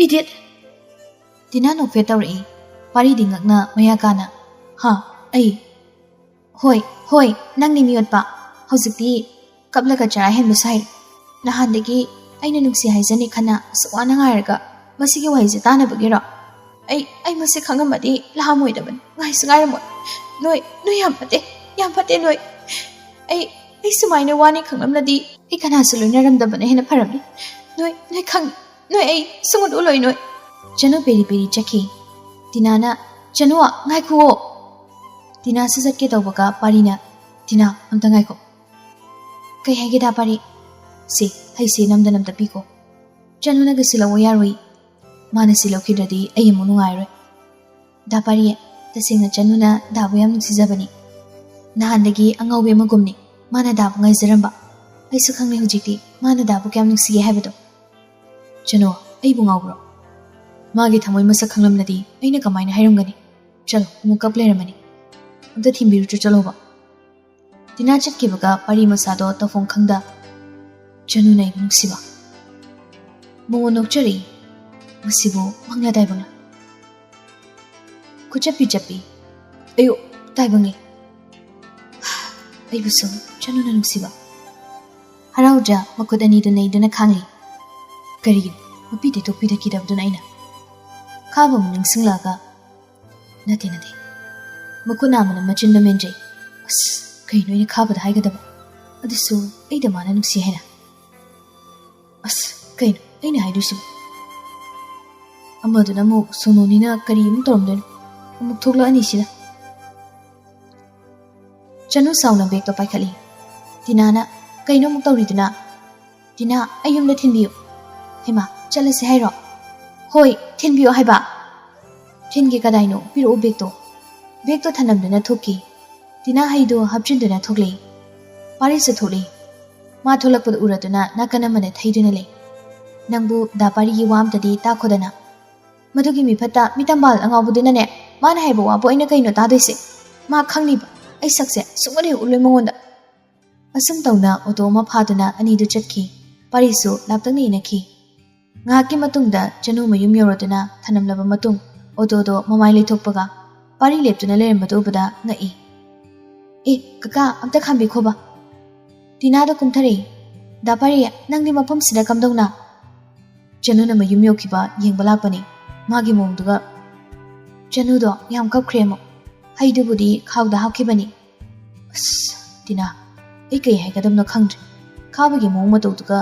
Idiot!" ꯇꯤꯅꯥ ꯅꯣꯛꯐꯦꯠ ꯇꯧꯔꯛꯏ꯫ ꯄꯥꯔꯤꯗꯤ ꯉꯛꯅ ꯃꯌꯥ ꯀꯥꯅ, "ꯍꯥ? ꯑꯩ? ꯍꯣꯏ, ꯍꯣꯏ, ꯅꯪꯅꯤ ꯃꯤꯑꯣꯠꯄ꯫ ꯍꯧꯖꯤꯛꯇꯤ ꯀꯞꯂꯒ ꯆꯔꯥ ꯍꯦꯟꯕ ꯁꯥꯏ꯫ ꯅꯍꯥꯟꯗꯒꯤ ꯑꯩꯅ ꯅꯨꯡꯁꯤ ꯍꯥꯏꯖꯅꯤ ꯈꯟꯅ ꯑꯁꯨꯛ ꯋꯥꯅ ꯉꯥꯏꯔꯒ ꯃꯁꯤꯒꯤ ꯋꯥꯍꯩꯁꯦ ꯇꯥꯅꯕꯒꯤꯔꯣ? ꯑꯩ, ꯑꯩ ꯃꯁꯤ ꯈꯪꯉꯝꯃꯗꯤ ꯂꯥꯛꯑꯝꯃꯣꯏꯗꯕꯅꯤ꯫ ꯉꯥꯏꯁꯨ ꯉꯥꯏꯔꯝꯃꯣꯏ꯫ ꯅꯣꯏ, ꯅꯣꯏ ꯌꯥꯝ ꯐꯠꯇꯦ, ꯌꯥꯝ ꯐꯠꯇꯦ ꯅꯣꯏ꯫ ꯑꯩ, ꯑꯩ ꯁꯨꯃꯥꯏꯅ ꯋꯥꯅꯤ ꯈꯪꯂꯝꯂꯗꯤ ꯑꯩ ꯀꯅꯥꯁꯨ ꯂꯣꯏꯅꯔꯝꯗꯕꯅ ꯍꯦꯟꯅ ꯐꯔꯝꯅꯤ꯫ ꯅꯣꯏ, ꯅꯣꯏ ꯈꯪ-, ꯅꯣꯏ ꯑꯩ ꯁꯨꯡꯎꯠ ꯎꯠꯂꯣꯏ ꯅꯣꯏ꯫" ꯆꯅꯨ ꯄꯦꯔꯤ ꯄꯦꯔꯤ ꯆꯠꯈꯤ꯫ ꯇꯤꯅꯥꯅ, "ꯆꯅꯨ, ꯉꯥꯏꯈꯨꯑꯣ!" ꯇꯤꯅꯥꯁꯨ ꯆꯠꯀꯦ ꯇꯧꯕꯒ ꯄꯥꯔꯤꯅ, "ꯇꯤꯅꯥ, ꯑꯝꯇ ꯉꯥꯏꯈꯣ꯫" "ꯀꯩ ꯍꯥꯏꯒꯦ ꯗꯥ ꯄꯥꯔꯤ?" "ꯁꯦ, ꯍꯩꯁꯦ ꯅꯝꯗꯅ ꯑꯝꯇ ꯄꯤꯈꯣ꯫ ꯆꯅꯨꯅꯒ ꯁꯤ ꯂꯧꯕ ꯌꯥꯔꯣꯏ꯫ ꯃꯥꯅ ꯁꯤ ꯂꯧꯈꯤꯗ꯭ꯔꯗꯤ ꯑꯩ ꯑꯃꯨꯛ ꯅꯨꯡꯉꯥꯏꯔꯣꯏ꯫ ꯗꯥ ꯄꯥꯔꯤ, ꯇꯁꯦꯡꯅ ꯆꯅꯨꯅ ꯗꯥꯕꯨ ꯌꯥꯝ ꯅꯨꯡꯁꯤꯖꯕꯅꯤ꯫ ꯅꯍꯥꯟꯗꯒꯤ ꯑꯉꯥꯎꯕꯤ ꯑꯃꯒꯨꯝꯅꯤ ꯃꯥꯅ ꯗꯥꯕꯨ ꯉꯥꯏꯖꯔꯝꯕ꯫ ꯑꯩꯁꯨ ꯈꯪꯂꯦ ꯍꯧꯖꯤꯛꯇꯤ ꯃꯥꯅ ꯗꯥꯕꯨ ꯀꯌꯥꯝ ꯅꯨꯡꯁꯤꯒꯦ ꯍꯥꯏꯕꯗꯣ꯫" "ꯆꯅꯨ, ꯑꯩꯕꯨ ꯉꯥꯎꯕ꯭ꯔꯣ? ꯃꯥꯒꯤ ꯊꯃꯣꯏ ꯃꯁꯛ ꯈꯪꯂꯝꯂꯗꯤ ꯑꯩꯅ ꯀꯃꯥꯏꯅ ꯍꯥꯏꯔꯝꯒꯅꯤ? ꯆꯠꯂꯣ, ꯑꯃꯨꯛ ꯀꯞ ꯂꯩꯔꯝꯃꯅꯤ꯫ ꯑꯝꯇ ꯊꯤꯟꯕꯤꯔꯨꯆꯣ, ꯆꯠꯂꯣꯕ꯫" ꯇꯤꯅꯥ ꯆꯠꯈꯤꯕꯒ ꯄꯥꯔꯤ ꯃꯁꯥꯗꯣ ꯇꯧꯐꯝ ꯈꯪꯗ, ꯆꯅꯨꯅ ꯑꯩꯕꯨ ꯅꯨꯡꯁꯤꯕ꯫ ꯃꯉꯣꯟ ꯅꯣꯛꯆꯔꯛꯏ꯫ ꯃꯁꯤꯕꯨ ꯃꯪꯂꯥ ꯇꯥꯏꯕꯪꯂꯥ? ꯈꯨꯆꯞꯄꯤ ꯆꯞꯄꯤ꯫ ꯑꯌꯣ, ꯇꯥꯏꯕꯪꯉꯦ꯫ ꯑꯩꯕꯨꯁꯨ ꯆꯅꯨꯅ ꯅꯨꯡꯁꯤꯕ꯫ ꯍꯔꯥꯎꯗ꯭ꯔꯥ ꯃꯈꯨꯠ ꯑꯅꯤꯗꯨ ꯅꯩꯗꯨꯅ ꯈꯥꯡꯂꯤ꯫ ꯀꯔꯤꯒꯤꯅꯣ ꯃꯄꯤ ꯇꯩꯊꯣꯛꯄꯤꯗꯈꯤꯗꯕꯗꯨꯅ ꯑꯩꯅ? ꯈꯥꯕ ꯑꯃꯨꯛ ꯅꯤꯡꯁꯤꯡꯂꯛꯑꯒ, ꯅꯠꯇꯦ, ꯅꯠꯇꯦ꯫ ꯃꯈꯨꯠ ꯅꯥꯝꯃꯅ ꯃꯆꯤꯟꯗ ꯃꯦꯟꯖꯩ꯫ ꯑꯁ, ꯀꯩꯅꯣ ꯑꯩꯅ ꯈꯥꯕꯗ ꯍꯥꯏꯒꯗꯕ? ꯑꯗꯨꯁꯨ ꯑꯩꯗ ꯃꯥꯅ ꯅꯨꯡꯁꯤ ꯍꯥꯏꯅ꯫ ꯑꯁ, ꯀꯩꯅꯣ ꯑꯩꯅ ꯍꯥꯏꯗꯣꯏꯁꯤꯕꯨ? ꯑꯃꯗꯨꯅ ꯑꯃꯨꯛ ꯁꯣꯅꯣꯅꯤꯅ ꯀꯔꯤ ꯑꯃꯨꯛ ꯇꯧꯔꯝꯗꯣꯏꯅꯣ? ꯑꯃꯨꯛ ꯊꯣꯛꯂꯛꯑꯅꯤ ꯁꯤꯗ꯫ ꯆꯅꯨ ꯁꯥꯎꯅ ꯕꯦꯒꯇꯣ ꯄꯥꯏꯈꯠꯂꯤ꯫ ꯇꯤꯅꯥꯅ, "ꯀꯩꯅꯣ ꯑꯃꯨꯛ ꯇꯧꯔꯤꯗꯨꯅ?" "ꯇꯤꯅꯥ, ꯑꯩ ꯌꯨꯝꯗ ꯊꯤꯟꯕꯤꯌꯨ꯫" "ꯍꯩꯃꯥ, ꯆꯠꯂꯁꯤ ꯍꯥꯏꯔꯣ?" "ꯍꯣꯏ, ꯊꯤꯟꯕꯤꯌꯨ ꯍꯥꯏꯕ꯫" "ꯊꯤꯟꯒꯦ ꯀꯗꯥꯏꯅꯣ? ꯄꯤꯔꯛꯑꯣ ꯕꯦꯒꯇꯣ꯫" ꯕꯦꯒꯇꯣ ꯊꯅꯝꯗꯨꯅ ꯊꯣꯛꯈꯤ꯫ ꯇꯤꯅꯥ ꯍꯩꯗꯨ ꯍꯥꯞꯆꯤꯟꯗꯨꯅ ꯊꯣꯛꯂꯛꯏ꯫ ꯄꯥꯔꯤꯁꯨ ꯊꯣꯛꯂꯛꯏ꯫ ꯃꯥ ꯊꯣꯛꯂꯛꯄꯗ ꯎꯔꯗꯨꯅ ꯅꯥꯀꯟ ꯑꯃꯗ ꯊꯩꯗꯨꯅ ꯂꯩ꯫ "ꯅꯪꯕꯨ ꯗꯥ ꯄꯥꯔꯤꯒꯤ ꯋꯥ ꯑꯝꯇꯗꯤ ꯇꯥꯈꯣꯗꯅ꯫ ꯃꯗꯨꯒꯤ ꯃꯤꯐꯠꯇ ꯃꯤꯇꯝꯕꯥꯜ ꯑꯉꯥꯎꯕꯗꯨꯅꯅꯦ, ꯃꯥꯅ ꯍꯥꯏꯕ ꯋꯥꯕꯨ ꯑꯩꯅ ꯀꯩꯅꯣ ꯇꯥꯗꯣꯏꯁꯦ? ꯃꯥ ꯈꯪꯅꯤꯕ꯫ ꯑꯩ ꯁꯛꯁꯦ ꯁꯨꯡꯎꯠ ꯍꯦꯛ ꯎꯠꯂꯣꯏ ꯃꯉꯣꯟꯗ꯫" ꯑꯁꯨꯝ ꯇꯧꯅ ꯑꯣꯇꯣ ꯑꯃ ꯐꯥꯗꯨꯅ ꯑꯅꯤꯗꯨ ꯆꯠꯈꯤ꯫ ꯄꯥꯔꯤꯁꯨ ꯂꯥꯞꯇꯛꯅ ꯏꯟꯅꯈꯤ꯫ ꯉꯥꯏꯍꯥꯛꯀꯤ ꯃꯇꯨꯡꯗ ꯆꯅꯨ ꯃꯌꯨꯝ ꯌꯧꯔꯗꯨꯅ ꯊꯅꯝꯂꯕ ꯃꯇꯨꯡ, ꯑꯣꯇꯣꯗꯣ ꯃꯃꯥꯏ ꯂꯩꯊꯣꯛꯄꯒ ꯄꯥꯔꯤ ꯂꯦꯞꯇꯨꯅ ꯂꯩꯔꯝꯕꯗꯨ ꯎꯕꯗ ꯉꯛꯏ꯫ "ꯑꯦ, ꯀꯀꯥ, ꯑꯝꯇ ꯈꯥꯝꯕꯤꯈꯣꯕ꯫" ꯇꯤꯅꯥꯗꯣ ꯀꯨꯝꯊꯔꯛꯏ꯫ "ꯗꯥ ꯄꯥꯔꯤ, ꯅꯪꯗꯤ ꯃꯐꯝꯁꯤꯗ ꯀꯝꯗꯧꯅ?" ꯆꯅꯨꯅ ꯃꯌꯨꯝ ꯌꯧꯈꯤꯕ ꯌꯦꯡꯕ ꯂꯥꯛꯄꯅꯤ꯫ ꯃꯥꯒꯤ ꯃꯑꯣꯡꯗꯨꯒ꯫ ꯆꯅꯨꯗꯣ ꯌꯥꯝ ꯀꯞꯈ꯭ꯔꯦ ꯑꯃꯨꯛ꯫ ꯍꯩꯗꯨꯕꯨꯗꯤ ꯈꯥꯎꯗ ꯍꯥꯞꯈꯤꯕꯅꯤ꯫ ꯑꯁ, ꯇꯤꯅꯥ, ꯑꯩ ꯀꯩ ꯍꯥꯏꯒꯗꯕꯅꯣ ꯈꯪꯗ꯭ꯔꯦ꯫ ꯈꯥꯕꯒꯤ ꯃꯑꯣꯡ ꯃꯇꯧꯗꯨꯒ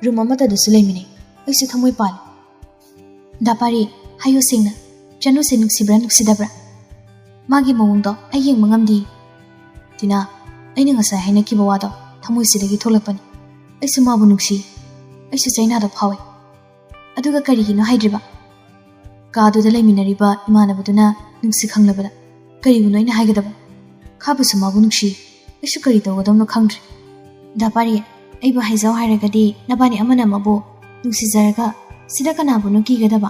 ꯔꯨꯝ ꯑꯃꯠꯇꯗꯁꯨ ꯂꯩꯃꯤꯟꯅꯩ꯫ ꯑꯩꯁꯨ ꯊꯃꯣꯏ ꯄꯥꯜꯂꯦ꯫ ꯗꯥ ꯄꯥꯔꯤ, ꯍꯥꯏꯌꯨ ꯁꯦꯡꯅ, ꯆꯅꯨꯁꯦ ꯅꯨꯡꯁꯤꯕ꯭ꯔꯥ ꯅꯨꯡꯁꯤꯗꯕ꯭ꯔꯥ? ꯃꯥꯒꯤ ꯃꯑꯣꯡꯗꯣ ꯑꯩ ꯌꯦꯡꯕ ꯉꯝꯗꯦ꯫ ꯇꯤꯅꯥ, ꯑꯩꯅ ꯉꯁꯥꯏ ꯍꯥꯏꯅꯈꯤꯕ ꯋꯥꯗꯣ ꯊꯃꯣꯏꯁꯤꯗꯒꯤ ꯊꯣꯛꯂꯛꯄꯅꯤ꯫ ꯑꯩꯁꯨ ꯃꯥꯕꯨ ꯅꯨꯡꯁꯤ꯫ ꯑꯩꯁꯨ ꯆꯩꯅꯥꯗꯣ ꯐꯥꯎꯏ꯫ ꯑꯗꯨꯒ ꯀꯔꯤꯒꯤꯅꯣ ꯍꯥꯏꯗ꯭ꯔꯤꯕ? ꯀꯥꯗꯨꯗ ꯂꯩꯃꯤꯟꯅꯔꯤꯕ ꯏꯃꯥꯟꯅꯕꯗꯨꯅ ꯅꯨꯡꯁꯤ ꯈꯪꯂꯕꯗ ꯀꯔꯤꯕꯨꯅꯣ ꯑꯩꯅ ꯍꯥꯏꯒꯗꯕ? ꯈꯥꯕꯁꯨ ꯃꯥꯕꯨ ꯅꯨꯡꯁꯤ꯫ ꯑꯩꯁꯨ ꯀꯔꯤ ꯇꯧꯒꯗꯕꯅꯣ ꯈꯪꯗ꯭ꯔꯦ꯫ ꯗꯥ ꯄꯥꯔꯤ, ꯑꯩꯕꯨ ꯍꯥꯏꯖꯧ ꯍꯥꯏꯔꯒꯗꯤ ꯅꯕꯥꯅꯤ ꯑꯃꯅ ꯑꯃꯕꯨ ꯅꯨꯡꯁꯤꯖꯔꯒ ꯁꯤꯗ ꯀꯅꯥꯕꯨꯅꯣ ꯀꯤꯒꯗꯕ?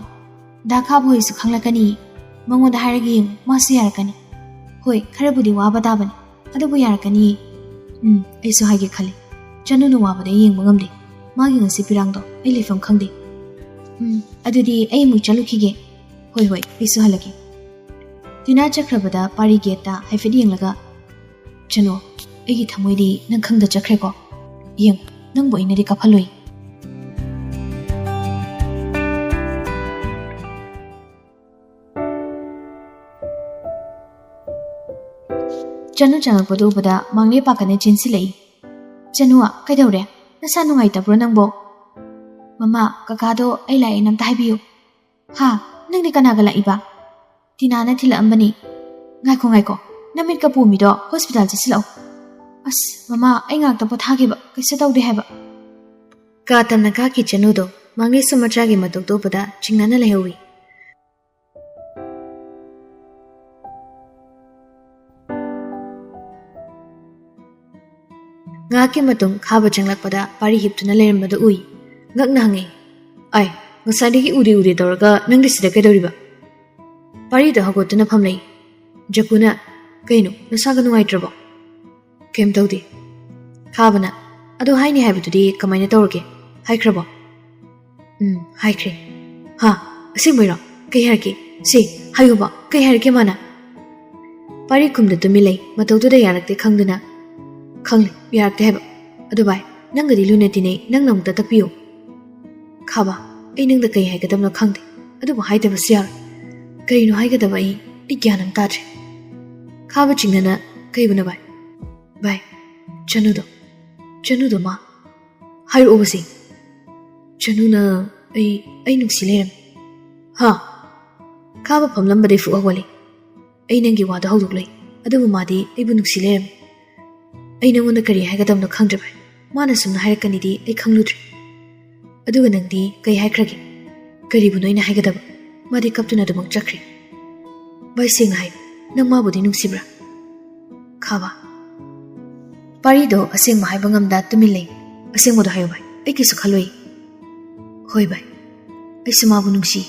ꯗꯥ ꯈꯥꯕ ꯍꯣꯏꯁꯨ ꯈꯪꯂꯛꯀꯅꯤ꯫ ꯃꯉꯣꯟꯗ ꯍꯥꯏꯔꯒ ꯌꯦꯡꯉꯨ, ꯃꯥꯁꯨ ꯌꯥꯔꯛꯀꯅꯤ꯫ ꯍꯣꯏ, ꯈꯔꯕꯨꯗꯤ ꯋꯥꯕ ꯇꯥꯕꯅꯤ, ꯑꯗꯨꯕꯨ ꯌꯥꯔꯛꯀꯅꯤ꯫ ꯎꯝ, ꯑꯩꯁꯨ ꯍꯥꯏꯒꯦ ꯈꯜꯂꯤ꯫ ꯆꯅꯨꯅ ꯋꯥꯕꯗ ꯑꯩ ꯌꯦꯡꯕ ꯉꯝꯗꯦ꯫ ꯃꯥꯒꯤ ꯉꯁꯤ ꯄꯤꯔꯥꯡꯗꯣ ꯑꯩ ꯂꯩꯐꯝ ꯈꯪꯗꯦ꯫ ꯎꯝ, ꯑꯗꯨꯗꯤ ꯑꯩ ꯑꯃꯨꯛ ꯆꯠꯂꯨꯈꯤꯒꯦ꯫ ꯍꯣꯏ, ꯍꯣꯏ, ꯑꯩꯁꯨ ꯍꯜꯂꯛꯀꯦ꯫ ꯇꯤꯅꯥ ꯆꯠꯈ꯭ꯔꯕꯗ ꯄꯥꯔꯤ ꯒꯦꯠꯇ ꯍꯥꯏꯐꯦꯠ ꯌꯦꯡꯂꯒ, "ꯆꯅꯨ, ꯑꯩꯒꯤ ꯊꯃꯣꯏꯗꯤ ꯅꯪ ꯈꯪꯗ ꯆꯠꯈ꯭ꯔꯦꯀꯣ꯫ ꯌꯦꯡ, ꯅꯪꯕꯨ ꯑꯩꯅꯗꯤ ꯀꯥꯞꯍꯜꯂꯣꯏ꯫" ꯆꯅꯨ ꯆꯪꯉꯛꯄꯗꯨ ꯎꯕꯗ ꯃꯥꯡꯂꯦ ꯄꯥꯈꯠꯅ ꯆꯦꯟꯁꯤꯜꯂꯛꯏ꯫ "ꯆꯅꯨ, ꯀꯩꯗꯧꯔꯦ? ꯅꯁꯥ ꯅꯨꯡꯉꯥꯏꯇꯕ꯭ꯔꯣ ꯅꯪꯕꯣ?" "ꯃꯃꯥ, ꯀꯀꯥꯗꯣ ꯑꯩ ꯂꯥꯛꯑꯦꯅ ꯑꯝꯇ ꯍꯥꯏꯕꯤꯌꯨ꯫" "ꯍꯥ? ꯅꯪꯗꯤ ꯀꯅꯥꯒ ꯂꯥꯛꯏꯕ?" "ꯇꯤꯅꯥꯅ ꯊꯤꯜꯂꯛꯑꯝꯕꯅꯤ꯫" "ꯉꯥꯏꯈꯣ, ꯉꯥꯏꯈꯣ, ꯅꯃꯤꯠꯀ ꯄꯣꯝꯃꯤꯗꯣ ꯍꯣꯁꯄꯤꯇꯥꯜ ꯆꯠꯁꯤꯜꯂꯛꯑꯣ꯫" "ꯑꯁ, ꯃꯃꯥ, ꯑꯩ ꯉꯥꯛꯇ ꯄꯣꯊꯥꯒꯦꯕ, ꯀꯩꯁꯨ ꯇꯧꯗꯦ ꯍꯥꯏꯕ꯫" ꯀꯥ ꯇꯝꯅ ꯀꯥꯈꯤ ꯆꯅꯨꯗꯣ ꯃꯥꯡꯂꯦ ꯁꯨꯃꯇ꯭ꯔꯥꯒꯤ ꯃꯇꯧꯗꯣ ꯎꯕꯗ ꯆꯤꯡꯅꯅ ꯂꯩꯍꯧꯏ꯫ ꯉꯥꯏꯍꯥꯛꯀꯤ ꯃꯇꯨꯡ ꯈꯥꯕ ꯆꯪꯂꯛꯄꯗ ꯄꯥꯔꯤ ꯍꯤꯞꯇꯨꯅ ꯂꯩꯔꯝꯕꯗꯨ ꯎꯏ꯫ ꯉꯛꯅ ꯍꯪꯉꯤ, "ꯑꯥꯏ, ꯉꯁꯥꯏꯗꯒꯤ ꯎꯗꯦ ꯎꯗꯦ ꯇꯧꯔꯒ ꯅꯪꯗꯤ ꯁꯤꯗ ꯀꯩꯗꯧꯔꯤꯕ?" ꯄꯥꯔꯤꯗꯣ ꯍꯧꯒꯠꯇꯨꯅ ꯐꯝꯂꯛꯏ꯫ ꯖꯀꯨꯅ, "ꯀꯩꯅꯣ, ꯅꯁꯥꯒ ꯅꯨꯡꯉꯥꯏꯇ꯭ꯔꯕꯣ?" "ꯀꯩꯝ ꯇꯧꯗꯦ꯫" ꯈꯥꯕꯅ, "ꯑꯗꯣ ꯍꯥꯏꯅꯤ ꯍꯥꯏꯕꯗꯨꯗꯤ ꯀꯃꯥꯏꯅ ꯇꯧꯔꯒꯦ? ꯍꯥꯏꯈ꯭ꯔꯕꯣ?" "ꯎꯝ, ꯍꯥꯏꯈ꯭ꯔꯦ꯫" "ꯍꯥ? ꯑꯁꯦꯡꯕꯩꯔꯣ? ꯀꯩ ꯍꯥꯏꯔꯛꯀꯦ? ꯁꯦ, ꯍꯥꯏꯌꯨꯕ, ꯀꯩ ꯍꯥꯏꯔꯛꯀꯦ ꯃꯥꯅ?" ꯄꯥꯔꯤ ꯈꯨꯝꯗ ꯇꯨꯃꯤꯟ ꯂꯩ, ꯃꯇꯧꯗꯨꯗ ꯌꯥꯔꯛꯇꯦ ꯈꯪꯗꯨꯅ꯫ "ꯈꯪꯂꯦ, ꯌꯥꯔꯛꯇꯦ ꯍꯥꯏꯕ꯫ ꯑꯗꯨ ꯚꯥꯏ, ꯅꯪꯒꯗꯤ ꯂꯨꯅ ꯇꯤꯟꯅꯩ, ꯅꯪꯅ ꯑꯃꯨꯛꯇ ꯇꯛꯄꯤꯌꯨ꯫" "ꯈꯥꯕ, ꯑꯩ ꯅꯪꯗ ꯀꯩ ꯍꯥꯏꯒꯗꯕꯅꯣ ꯈꯪꯗꯦ, ꯑꯗꯨꯕꯨ ꯍꯥꯏꯗꯕꯁꯨ ꯌꯥꯔꯣꯏ꯫ ꯀꯔꯤꯅꯣ ꯍꯥꯏꯒꯗꯕ ꯑꯩ, ꯑꯩ ꯒ꯭ꯌꯥꯟ ꯑꯃ ꯇꯥꯗ꯭ꯔꯦ꯫" ꯈꯥꯕ ꯆꯤꯡꯅꯅ, "ꯀꯩꯕꯨꯅꯣ ꯚꯥꯏ?" "ꯚꯥꯏ, ꯆꯅꯨꯗꯣ, ꯆꯅꯨꯗꯣ ꯃꯥ ꯍꯥꯏꯔꯛꯑꯣꯕꯁꯦ꯫ ꯆꯅꯨꯅ ꯑꯩ, ꯑꯩ ꯅꯨꯡꯁꯤ ꯂꯩꯔꯝꯃꯤ꯫" "ꯍꯥ?" ꯈꯥꯕ ꯐꯝꯂꯝꯕꯗꯩ ꯐꯨꯛ ꯍꯧꯒꯠꯂꯤ꯫ "ꯑꯩ ꯅꯪꯒꯤ ꯋꯥꯗꯣ ꯍꯧꯗꯣꯛꯂꯣꯏ, ꯑꯗꯨꯕꯨ ꯃꯥꯗꯤ ꯑꯩꯕꯨ ꯅꯨꯡꯁꯤ ꯂꯩꯔꯝꯃꯤ꯫ ꯑꯩ ꯅꯪꯉꯣꯟꯗ ꯀꯔꯤ ꯍꯥꯏꯒꯗꯕꯅꯣ ꯈꯪꯗ꯭ꯔꯦ ꯚꯥꯏ꯫ ꯃꯥꯅ ꯁꯨꯝꯅ ꯍꯥꯏꯔꯛꯀꯅꯤꯗꯤ ꯑꯩ ꯈꯪꯂꯨꯗ꯭ꯔꯦ꯫ ꯑꯗꯨꯒ ꯅꯪꯗꯤ ꯀꯩ ꯍꯥꯏꯈ꯭ꯔꯒꯦ? ꯀꯔꯤꯕꯨꯅꯣ ꯑꯩꯅ ꯍꯥꯏꯒꯗꯕ? ꯃꯥꯗꯤ ꯀꯞꯇꯨꯅ ꯑꯗꯨꯃꯛ ꯆꯠꯈ꯭ꯔꯦ꯫ ꯚꯥꯏ, ꯁꯦꯡꯅ ꯍꯥꯏꯌꯨ, ꯅꯪ ꯃꯥꯕꯨꯗꯤ ꯅꯨꯡꯁꯤꯕ꯭ꯔꯥ?" ꯈꯥꯕ꯫ ꯄꯥꯔꯤꯗꯣ ꯑꯁꯦꯡꯕ ꯍꯥꯏꯕ ꯉꯝꯗ ꯇꯨꯃꯤꯟ ꯂꯩ꯫ "ꯑꯁꯦꯡꯕꯗꯣ ꯍꯥꯏꯌꯨ ꯚꯥꯏ, ꯑꯩ ꯀꯩꯁꯨ ꯈꯜꯂꯣꯏ꯫" "ꯍꯣꯏ ꯚꯥꯏ, ꯑꯩꯁꯨ ꯃꯥꯕꯨ ꯅꯨꯡꯁꯤ꯫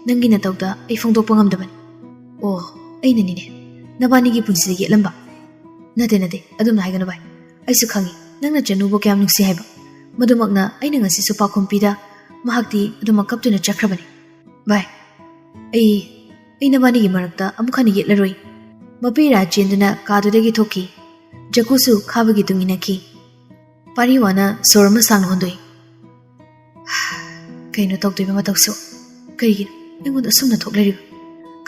ꯅꯪꯒꯤ ꯅꯇꯧꯗ ꯑꯩ ꯐꯣꯡꯗꯣꯛꯄ ꯉꯝꯗꯕꯅꯤ꯫" "ꯑꯣ, ꯑꯩꯅꯅꯤꯅꯦ ꯅꯕꯥꯅꯤꯒꯤ ꯄꯨꯟꯁꯤꯗ ꯌꯦꯠꯂꯝꯕ꯫" "ꯅꯠꯇꯦ, ꯅꯠꯇꯦ, ꯑꯗꯨꯝꯅ ꯍꯥꯏꯒꯅꯨ ꯚꯥꯏ꯫ ꯑꯩꯁꯨ ꯈꯪꯉꯤ ꯅꯪꯅ ꯆꯅꯨꯕꯨ ꯀꯌꯥꯝ ꯅꯨꯡꯁꯤ ꯍꯥꯏꯕ꯫ ꯃꯗꯨꯃꯛꯅ ꯑꯩꯅ ꯉꯁꯤꯁꯨ ꯄꯥꯎꯈꯨꯝ ꯄꯤꯗ ꯃꯍꯥꯛꯇꯤ ꯑꯗꯨꯃꯛ ꯀꯞꯇꯨꯅ ꯆꯠꯈ꯭ꯔꯕꯅꯤ꯫ ꯚꯥꯏ, ꯑꯩ ꯑꯩ ꯅꯕꯥꯅꯤꯒꯤ ꯃꯔꯛꯇ ꯑꯃꯨꯛ ꯍꯟꯅ ꯌꯦꯠꯂꯔꯣꯏ꯫ ꯃꯄꯤ ꯏꯔꯥ ꯆꯦꯟꯗꯨꯅ ꯀꯥꯗꯨꯗꯒꯤ ꯊꯣꯛꯈꯤ꯫ ꯖꯀꯨꯁꯨ ꯈꯥꯕꯒꯤ ꯇꯨꯡ ꯏꯟꯅꯈꯤ꯫ ꯄꯥꯔꯤ ꯋꯥꯅ ꯁꯣꯔ ꯑꯃ ꯁꯥꯡꯅ ꯍꯣꯟꯗꯣꯛꯏ꯫ ꯀꯩꯅꯣ ꯇꯧꯗꯣꯏꯕ ꯃꯇꯧꯁꯨ? ꯀꯔꯤꯒꯤꯅꯣ ꯑꯩꯉꯣꯟꯗ ꯑꯁꯨꯝꯅ ꯊꯣꯛꯂꯔꯤꯕ?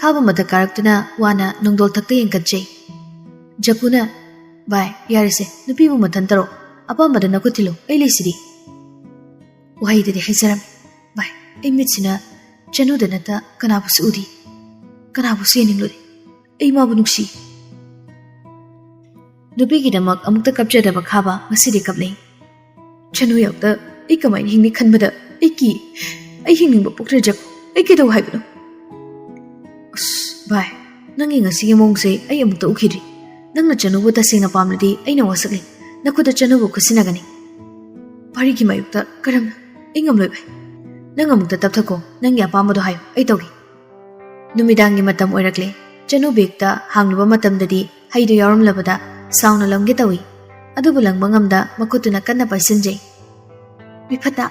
ꯈꯥꯕ ꯃꯊꯛ ꯀꯥꯔꯛꯇꯨꯅ ꯋꯥꯅ ꯅꯣꯡꯗꯣꯜ ꯊꯛꯇ ꯌꯦꯡꯀꯠꯆꯩ꯫ ꯖꯀꯨꯅ, "ꯚꯥꯏ, ꯌꯥꯔꯦꯁꯦ, ꯅꯨꯄꯤꯕꯨ ꯃꯊꯟ ꯇꯧꯔꯣ꯫ ꯑꯄꯥꯝꯕꯗ ꯅꯈꯨꯠ ꯊꯤꯜꯂꯨ, ꯑꯩ ꯂꯩꯁꯤꯗꯤ"꯫ ꯋꯥꯍꯩꯗꯗꯤ ꯍꯥꯏꯖꯔꯝꯃꯤ꯫ ꯚꯥꯏ, ꯑꯩ ꯃꯤꯠꯁꯤꯅ ꯆꯅꯨꯗ ꯅꯠꯇ ꯀꯅꯥꯕꯨꯁꯨ ꯎꯗꯦ, ꯀꯅꯥꯕꯨꯁꯨ ꯌꯦꯡꯅꯤꯡꯂꯨꯗꯦ꯫ ꯑꯩ ꯃꯥꯕꯨ ꯅꯨꯡꯁꯤ꯫ ꯅꯨꯄꯤꯒꯤꯗꯃꯛ ꯑꯃꯨꯛꯇ ꯀꯞꯆꯗꯕ ꯈꯥꯕ ꯉꯁꯤꯗꯤ ꯀꯞꯂꯦ꯫ "ꯆꯅꯨ ꯌꯥꯎꯗ ꯑꯩ ꯀꯃꯥꯏꯅ ꯍꯤꯡꯅꯤ ꯈꯟꯕꯗ ꯑꯩ ꯀꯤ꯫ ꯑꯩ ꯍꯤꯡꯅꯤꯡꯕ ꯄꯣꯛꯇ꯭ꯔꯦ ꯖꯀꯨ꯫ ꯑꯩ ꯀꯩꯗꯧ ꯍꯥꯏꯕꯅꯣ?" "ꯑꯁ, ꯚꯥꯏ, ꯅꯪꯒꯤ ꯉꯁꯤꯒꯤ ꯃꯑꯣꯡꯁꯦ ꯑꯩ ꯑꯃꯨꯛꯇ ꯎꯈꯤꯗ꯭ꯔꯤ꯫ ꯅꯪꯅ ꯆꯅꯨꯕꯨ ꯇꯁꯦꯡꯅ ꯄꯥꯝꯂꯗꯤ ꯑꯩꯅ ꯋꯥꯁꯛꯂꯤ꯫ ꯅꯈꯨꯠꯇ ꯆꯅꯨꯕꯨ ꯈꯨꯠꯁꯤꯟꯅꯒꯅꯤ"꯫ ꯄꯥꯔꯤꯒꯤ ꯃꯥꯌꯣꯛꯇ ꯀꯔꯝꯅ? "ꯑꯩ ꯉꯝꯂꯣꯏ, ꯚꯥꯏ꯫ ꯅꯪ ꯑꯃꯨꯛꯇ ꯇꯞꯊꯈꯣ, ꯅꯪꯒꯤ ꯑꯄꯥꯝꯕꯗꯣ ꯍꯥꯏꯌꯨ, ꯑꯩ ꯇꯧꯒꯦ"꯫ ꯅꯨꯃꯤꯗꯥꯡꯒꯤ ꯃꯇꯝ ꯑꯣꯏꯔꯛꯂꯦ꯫ ꯆꯅꯨ ꯕꯦꯒꯇ ꯍꯥꯡꯂꯨꯕ ꯃꯇꯝꯗꯗꯤ ꯍꯩꯗꯨ ꯌꯥꯎꯔꯝꯂꯕꯗ ꯁꯥꯎꯅ ꯂꯪꯒꯦ ꯇꯧꯏ꯫ ꯑꯗꯨꯕꯨ ꯂꯪꯕ ꯉꯝꯗ ꯃꯈꯨꯠꯇꯨꯅ ꯀꯟꯅ ꯄꯥꯏꯁꯤꯟꯖꯩ꯫ "ꯃꯤꯐꯠꯇ,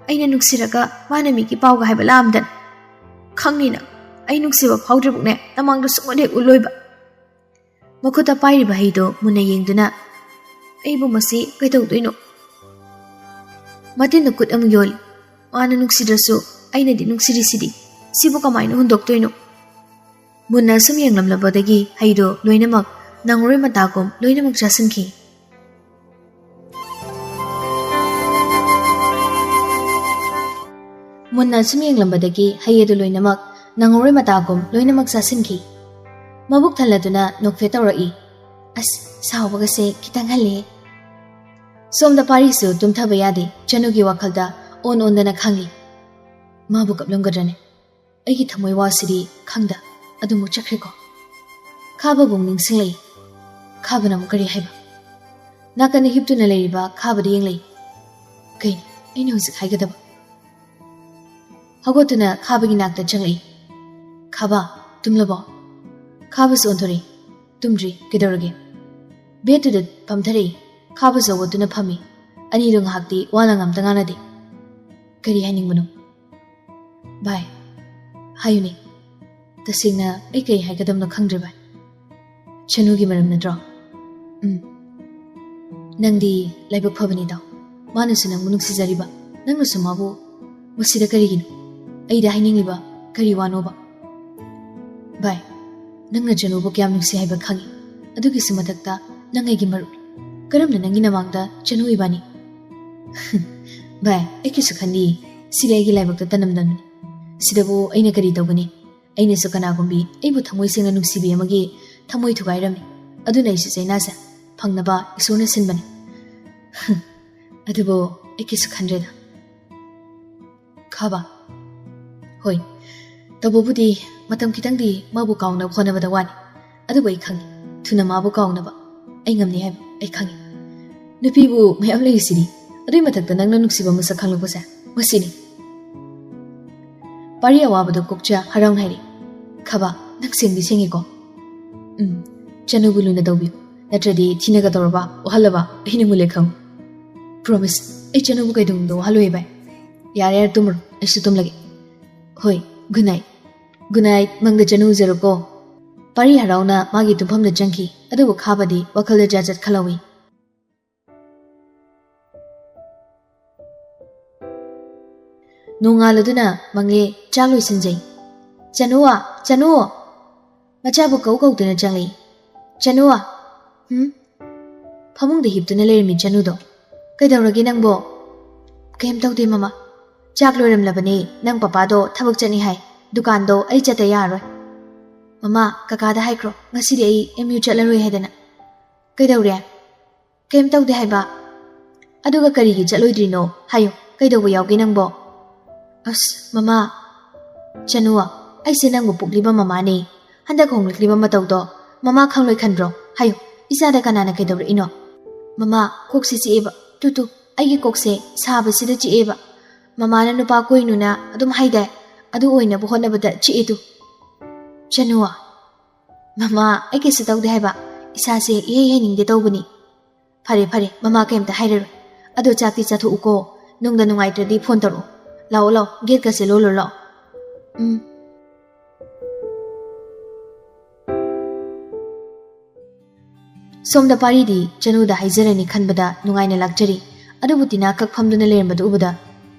ꯑꯩꯅ ꯅꯨꯡꯁꯤꯔꯒ ꯃꯥꯅ ꯃꯤꯒꯤ ꯄꯥꯎꯒ ꯍꯥꯏꯕ ꯂꯥꯛꯑꯝꯗꯅ꯫ ꯈꯪꯅꯤꯅ, ꯑꯩ ꯅꯨꯡꯁꯤꯕ ꯐꯥꯎꯗ꯭ꯔꯤꯕꯨꯛꯅꯦ ꯅꯃꯥꯡꯗ ꯁꯨꯡꯎꯠ ꯍꯦꯛ ꯎꯠꯂꯣꯏꯕ"꯫ ꯃꯈꯨꯠꯇ ꯄꯥꯏꯔꯤꯕ ꯍꯩꯗꯨ ꯃꯨꯟꯅ ꯌꯦꯡꯗꯨꯅ, "ꯑꯩꯕꯨ ꯃꯁꯤ ꯀꯩꯗꯧꯗꯣꯏꯅꯣ? ꯃꯇꯤꯟꯗ ꯈꯨꯠ ꯑꯃ ꯌꯣꯜꯂꯤ꯫ ꯃꯥꯅ ꯅꯨꯡꯁꯤꯗ꯭ꯔꯁꯨ ꯑꯩꯅꯗꯤ ꯅꯨꯡꯁꯤꯔꯤꯁꯤꯗꯤ꯫ ꯁꯤꯕꯨ ꯀꯃꯥꯏꯅ ꯍꯨꯟꯗꯣꯛꯇꯣꯏꯅꯣ?" ꯃꯨꯟꯅ ꯁꯨꯝ ꯌꯦꯡꯂꯝꯂꯕꯗꯒꯤ ꯍꯩꯗꯣ ꯂꯣꯏꯅꯃꯛ ꯅꯪꯉꯔꯣꯏ ꯃꯇꯥꯒꯨꯝ ꯂꯣꯏꯅꯃꯛ ꯆꯥꯁꯤꯟꯈꯤ꯫ ꯃꯨꯟꯅ ꯁꯨꯝ ꯌꯦꯡꯂꯝꯕꯗꯒꯤ ꯍꯩ ꯑꯗꯨ ꯂꯣꯏꯅꯃꯛ ꯅꯪꯉꯔꯣꯏ ꯃꯇꯥꯒꯨꯝ ꯂꯣꯏꯅꯃꯛ ꯆꯥꯁꯤꯟꯈꯤ꯫ ꯃꯕꯨꯛ ꯊꯜꯂꯗꯨꯅ ꯅꯣꯛꯐꯦꯠ ꯇꯧꯔꯛꯏ꯫ "ꯑꯁ, ꯁꯥꯎꯕꯒꯁꯦ ꯈꯤꯇꯪ ꯍꯜꯂꯦ"꯫ ꯁꯣꯝꯗ ꯄꯥꯔꯤꯁꯨ ꯇꯨꯝꯊꯕ ꯌꯥꯗꯦ꯫ ꯆꯅꯨꯒꯤ ꯋꯥꯈꯜꯗ ꯑꯣꯟ ꯑꯣꯟꯗꯅ ꯈꯪꯂꯤ꯫ "ꯃꯥꯕꯨ ꯀꯞꯂꯝꯒꯗ꯭ꯔꯅꯦ? ꯑꯩꯒꯤ ꯊꯃꯣꯏ ꯋꯥꯁꯤꯗꯤ ꯈꯪꯗ ꯑꯗꯨꯃꯨꯛ ꯆꯠꯈ꯭ꯔꯦꯀꯣ"꯫ ꯈꯥꯕꯕꯨ ꯅꯤꯡꯁꯤꯡꯂꯛꯏ꯫ ꯈꯥꯕꯅ ꯑꯃꯨꯛ ꯀꯔꯤ ꯍꯥꯏꯕ? ꯅꯥꯀꯟꯗ ꯍꯤꯞꯇꯨꯅ ꯂꯩꯔꯤꯕ ꯈꯥꯕꯗ ꯌꯦꯡꯂꯛꯏ꯫ ꯀꯩꯅꯣ ꯑꯩꯅ ꯍꯧꯖꯤꯛ ꯍꯥꯏꯒꯗꯕ? ꯍꯧꯒꯠꯇꯨꯅ ꯈꯥꯕꯒꯤ ꯅꯥꯛꯇ ꯆꯪꯂꯛꯏ꯫ "ꯈꯥꯕ, ꯇꯨꯝꯂꯕꯣ?" ꯈꯥꯕꯁꯨ ꯑꯣꯟꯊꯣꯔꯛꯏ꯫ "ꯇꯨꯝꯗ꯭ꯔꯤ, ꯀꯩꯗꯧꯔꯒꯦ?" ꯕꯦꯠꯇꯨꯗ ꯐꯝꯊꯔꯛꯏ꯫ ꯈꯥꯕꯁꯨ ꯍꯧꯒꯠꯇꯨꯅ ꯐꯝꯃꯤ꯫ ꯑꯅꯤꯗꯣ ꯉꯥꯏꯍꯥꯛꯇꯤ ꯋꯥ ꯂꯥꯡ ꯑꯝꯇ ꯉꯥꯡꯅꯗꯦ꯫ "ꯀꯔꯤ ꯍꯥꯏꯅꯤꯡꯕꯅꯣ?" "ꯚꯥꯏ, ꯍꯥꯏꯌꯨꯅꯦ꯫ ꯇꯁꯦꯡꯅ ꯑꯩ ꯀꯔꯤ ꯍꯥꯏꯒꯗꯕꯅꯣ ꯈꯪꯗ꯭ꯔꯦ ꯚꯥꯏ꯫ ꯆꯅꯨꯒꯤ ꯃꯔꯝ ꯅꯠꯇ꯭ꯔꯣ?" "ꯎꯝ꯫ ꯅꯪꯗꯤ ꯂꯥꯏꯕꯛ ꯐꯕꯅꯤꯗꯣ꯫ ꯃꯥꯅꯁꯨ ꯅꯪꯕꯨ ꯅꯨꯡꯁꯤꯖꯔꯤꯕ, ꯅꯪꯅꯁꯨ ꯃꯥꯕꯨ꯫ ꯃꯁꯤꯗ ꯀꯔꯤꯒꯤꯅꯣ? ꯑꯩꯗ ꯍꯥꯏꯅꯤꯡꯂꯤꯕ ꯀꯔꯤ ꯋꯥꯅꯣꯕ?" "ꯚꯥꯏ, ꯅꯪꯅ ꯆꯅꯨꯕꯨ ꯀꯌꯥꯝ ꯅꯨꯡꯁꯤ ꯍꯥꯏꯕ ꯈꯪꯉꯤ꯫ ꯑꯗꯨꯒꯤꯁꯨ ꯃꯊꯛꯇ ꯅꯪ ꯑꯩꯒꯤ ꯃꯔꯨꯞꯅꯤ꯫ ꯀꯔꯝꯅ ꯅꯪꯒꯤ ꯅꯃꯥꯡꯗ ꯆꯅꯨ ꯏꯕꯥꯅꯤ?" "ꯚꯥꯏ, ꯑꯩ ꯀꯩꯁꯨ ꯈꯟꯗꯤꯌꯦ꯫ ꯁꯤꯗꯤ ꯑꯩꯒꯤ ꯂꯥꯏꯕꯛꯇ ꯇꯅꯝꯗꯝꯅꯤ꯫ ꯁꯤꯗꯕꯨ ꯑꯩꯅ ꯀꯔꯤ ꯇꯧꯒꯅꯤ? ꯑꯩꯅꯁꯨ ꯀꯅꯥꯒꯨꯝꯕꯤ ꯑꯩꯕꯨ ꯊꯃꯣꯏ ꯁꯦꯡꯅ ꯅꯨꯡꯁꯤꯕꯤ ꯑꯃꯒꯤ ꯊꯃꯣꯏ ꯊꯨꯒꯥꯏꯔꯝꯃꯤ꯫ ꯑꯗꯨꯅ ꯑꯩꯁꯨ ꯆꯩꯅꯥꯁꯦ ꯐꯪꯅꯕ ꯏꯁꯣꯔꯅ ꯁꯤꯟꯕꯅꯤ꯫ ꯑꯗꯨꯕꯨ ꯑꯩ ꯀꯩꯁꯨ ꯈꯟꯗ꯭ꯔꯦꯗ꯫ ꯈꯥꯕ꯫ ꯍꯣꯏ, ꯇꯧꯕꯕꯨꯗꯤ ꯃꯇꯝ ꯈꯤꯇꯪꯗꯤ ꯃꯥꯕꯨ ꯀꯥꯎꯅꯕ ꯍꯣꯠꯅꯕꯗ ꯋꯥꯅꯤ꯫ ꯑꯗꯨꯕꯨ ꯑꯩ ꯈꯪꯉꯤ, ꯊꯨꯅ ꯃꯥꯕꯨ ꯀꯥꯎꯅꯕ ꯑꯩ ꯉꯝꯅꯤ ꯍꯥꯏꯕ ꯑꯩ ꯈꯪꯉꯤ꯫ ꯅꯨꯄꯤꯕꯨ ꯃꯌꯥꯝ ꯂꯩꯔꯤꯁꯤꯗꯤ꯫ ꯑꯗꯨꯏ ꯃꯊꯛꯇ ꯅꯪꯅ ꯅꯨꯡꯁꯤꯕ ꯃꯁꯛ ꯈꯪꯂꯛꯄꯁꯦ ꯃꯁꯤꯅꯤ꯫" ꯄꯥꯔꯤ ꯑꯋꯥꯕꯗꯣ ꯀꯣꯛꯆ ꯍꯔꯥꯎꯅ ꯍꯥꯏꯔꯤ꯫ "ꯈꯥꯕ, ꯅꯪ ꯁꯦꯡꯗꯤ ꯁꯦꯡꯉꯤꯀꯣ?" "ꯎꯝ, ꯆꯅꯨꯕꯨ ꯂꯨꯅ ꯇꯧꯕꯤꯌꯨ꯫ ꯅꯠꯇ꯭ꯔꯗꯤ ꯊꯤꯅꯒ ꯇꯧꯔꯕ, ꯋꯥꯍꯜꯂꯕ, ꯑꯩꯅ ꯃꯨꯜꯂꯦ ꯈꯪꯉꯨ꯫" "ꯄ꯭ꯔꯣꯃꯤꯁ, ꯑꯩ ꯆꯅꯨꯕꯨ ꯀꯩꯗꯧꯅꯨꯡꯗ ꯋꯥꯍꯜꯂꯣꯏ ꯚꯥꯏ꯫ ꯌꯥꯔꯦ, ꯌꯥꯔꯦ, ꯇꯨꯝꯃꯨꯔꯣ, ꯑꯩꯁꯨ ꯇꯨꯝꯂꯒꯦ꯫" "ꯍꯣꯏ, ꯒꯨꯗ ꯅꯥꯏꯠ꯫ ꯒꯨꯗ ꯅꯥꯏꯠ, ꯃꯪꯗ ꯆꯅꯨ ꯎꯖꯔꯣꯀꯣ꯫" ꯄꯥꯔꯤ ꯍꯔꯥꯎꯅ ꯃꯥꯒꯤ ꯇꯨꯝꯐꯝꯗ ꯆꯪꯈꯤ, ꯑꯗꯨꯕꯨ ꯈꯥꯕꯗꯤ ꯋꯥꯈꯜꯗ ꯖꯥꯠ ꯖꯥꯠ ꯈꯜꯍꯧꯏ꯫ ꯅꯣꯡꯉꯥꯜꯂꯗꯨꯅ ꯃꯪꯂꯦ ꯆꯥꯛ ꯂꯣꯏꯁꯤꯟꯖꯩ꯫ "ꯆꯅꯨ, ꯆꯅꯨ!" ꯃꯆꯥꯕꯨ ꯀꯧ ꯀꯧꯗꯨꯅ ꯆꯪꯂꯛꯏ꯫ "ꯆꯅꯨ!" "ꯍꯨꯝ?" ꯐꯃꯨꯡꯗ ꯍꯤꯞꯇꯨꯅ ꯂꯩꯔꯝꯃꯤ ꯆꯅꯨꯗꯣ꯫ "ꯀꯩꯗꯧꯔꯒꯦ ꯅꯪꯕꯣ?" "ꯀꯩꯝ ꯇꯧꯗꯦ ꯃꯃꯥ꯫ ꯆꯥꯛ ꯂꯣꯏꯔꯝꯂꯕꯅꯦ, ꯅꯪ ꯄꯄꯥꯗꯣ ꯊꯕꯛ ꯆꯠꯅꯤ ꯍꯥꯏ꯫ ꯗꯨꯀꯥꯟꯗꯣ ꯑꯩ ꯆꯠꯇ ꯌꯥꯔꯔꯣꯏ꯫ ꯃꯃꯥ, ꯀꯀꯥꯗ ꯍꯥꯏꯈ꯭ꯔꯣ, ꯉꯁꯤꯗꯤ ꯑꯩ ꯑꯦꯝ ꯌꯨ ꯆꯠꯂꯔꯣꯏ ꯍꯥꯏꯗꯅ꯫" "ꯀꯩꯗꯧꯔꯦ?" "ꯀꯩꯝ ꯇꯧꯗꯦ ꯍꯥꯏꯕ꯫" "ꯑꯗꯨꯒ ꯀꯔꯤꯒꯤ ꯆꯠꯂꯣꯏꯗ꯭ꯔꯤꯅꯣ? ꯍꯥꯏꯌꯨ, ꯀꯩꯗꯧꯕ ꯌꯥꯎꯒꯦ ꯅꯪꯕꯣ?" "ꯑꯁ, ꯃꯃꯥ, ꯆꯅꯨ, ꯑꯩꯁꯦ ꯅꯪꯕꯨ ꯄꯣꯛꯂꯤꯕ ꯃꯃꯥꯅꯦ꯫ ꯍꯟꯗꯛ ꯍꯣꯡꯂꯛꯂꯤꯕ ꯃꯇꯧꯗꯣ ꯃꯃꯥ ꯈꯪꯂꯣꯏ ꯈꯟꯕ꯭ꯔꯣ? ꯍꯥꯏꯌꯨ, ꯏꯆꯥꯗ ꯀꯅꯥꯅ ꯀꯩꯗꯧꯔꯛꯏꯅꯣ?" "ꯃꯃꯥ, ꯀꯣꯛꯁꯤ ꯆꯤꯛꯑꯦꯕ꯫ ꯇꯨ, ꯇꯨ, ꯑꯩꯒꯤ ꯀꯣꯛꯁꯦ ꯁꯥꯕꯁꯤꯗ ꯆꯤꯛꯑꯦꯕ꯫ ꯃꯃꯥꯅ ꯅꯨꯄꯥ ꯀꯣꯏꯅꯨꯅ ꯑꯗꯨꯝ ꯍꯥꯏꯗꯥꯏ? ꯑꯗꯨ ꯑꯣꯏꯅꯕ ꯍꯣꯠꯅꯕꯗ ꯆꯤꯛꯑꯦ ꯇꯨ꯫" "ꯆꯅꯨ, ꯃꯃꯥ, ꯑꯩ ꯀꯩꯁꯨ ꯇꯧꯗꯦ ꯍꯥꯏꯕ꯫ ꯏꯁꯥꯁꯦ ꯏꯍꯩ ꯍꯩꯅꯤꯡꯗꯦ ꯇꯧꯕꯅꯤ꯫" "ꯐꯔꯦ, ꯐꯔꯦ, ꯃꯃꯥ ꯀꯩꯝꯇ ꯍꯥꯏꯔꯔꯣꯏ꯫ ꯑꯗꯣ ꯆꯥꯛꯇꯤ ꯆꯥꯊꯣꯛꯎꯀꯣ꯫ ꯅꯨꯡꯗ ꯅꯨꯡꯉꯥꯏꯇ꯭ꯔꯗꯤ ꯐꯣꯟ ꯇꯧꯔꯛꯑꯣ꯫ ꯂꯥꯛꯑꯣ, ꯂꯥꯛꯑꯣ, ꯒꯦꯠꯀꯁꯦ ꯂꯣꯜꯂꯣ, ꯂꯥꯛꯑꯣ꯫ ꯎꯝ꯫ ꯁꯣꯝꯗ ꯄꯥꯔꯤꯗꯤ ꯆꯅꯨꯗ ꯍꯥꯏꯖꯔꯅꯤ ꯈꯟꯕꯗ ꯅꯨꯡꯉꯥꯏꯅ ꯂꯥꯛꯆꯔꯤ꯫ ꯑꯗꯨꯕꯨ ꯇꯤꯅꯥ ꯀꯛ ꯐꯝꯗꯨꯅ ꯂꯩꯔꯝꯕꯗꯨ ꯎꯕꯗ,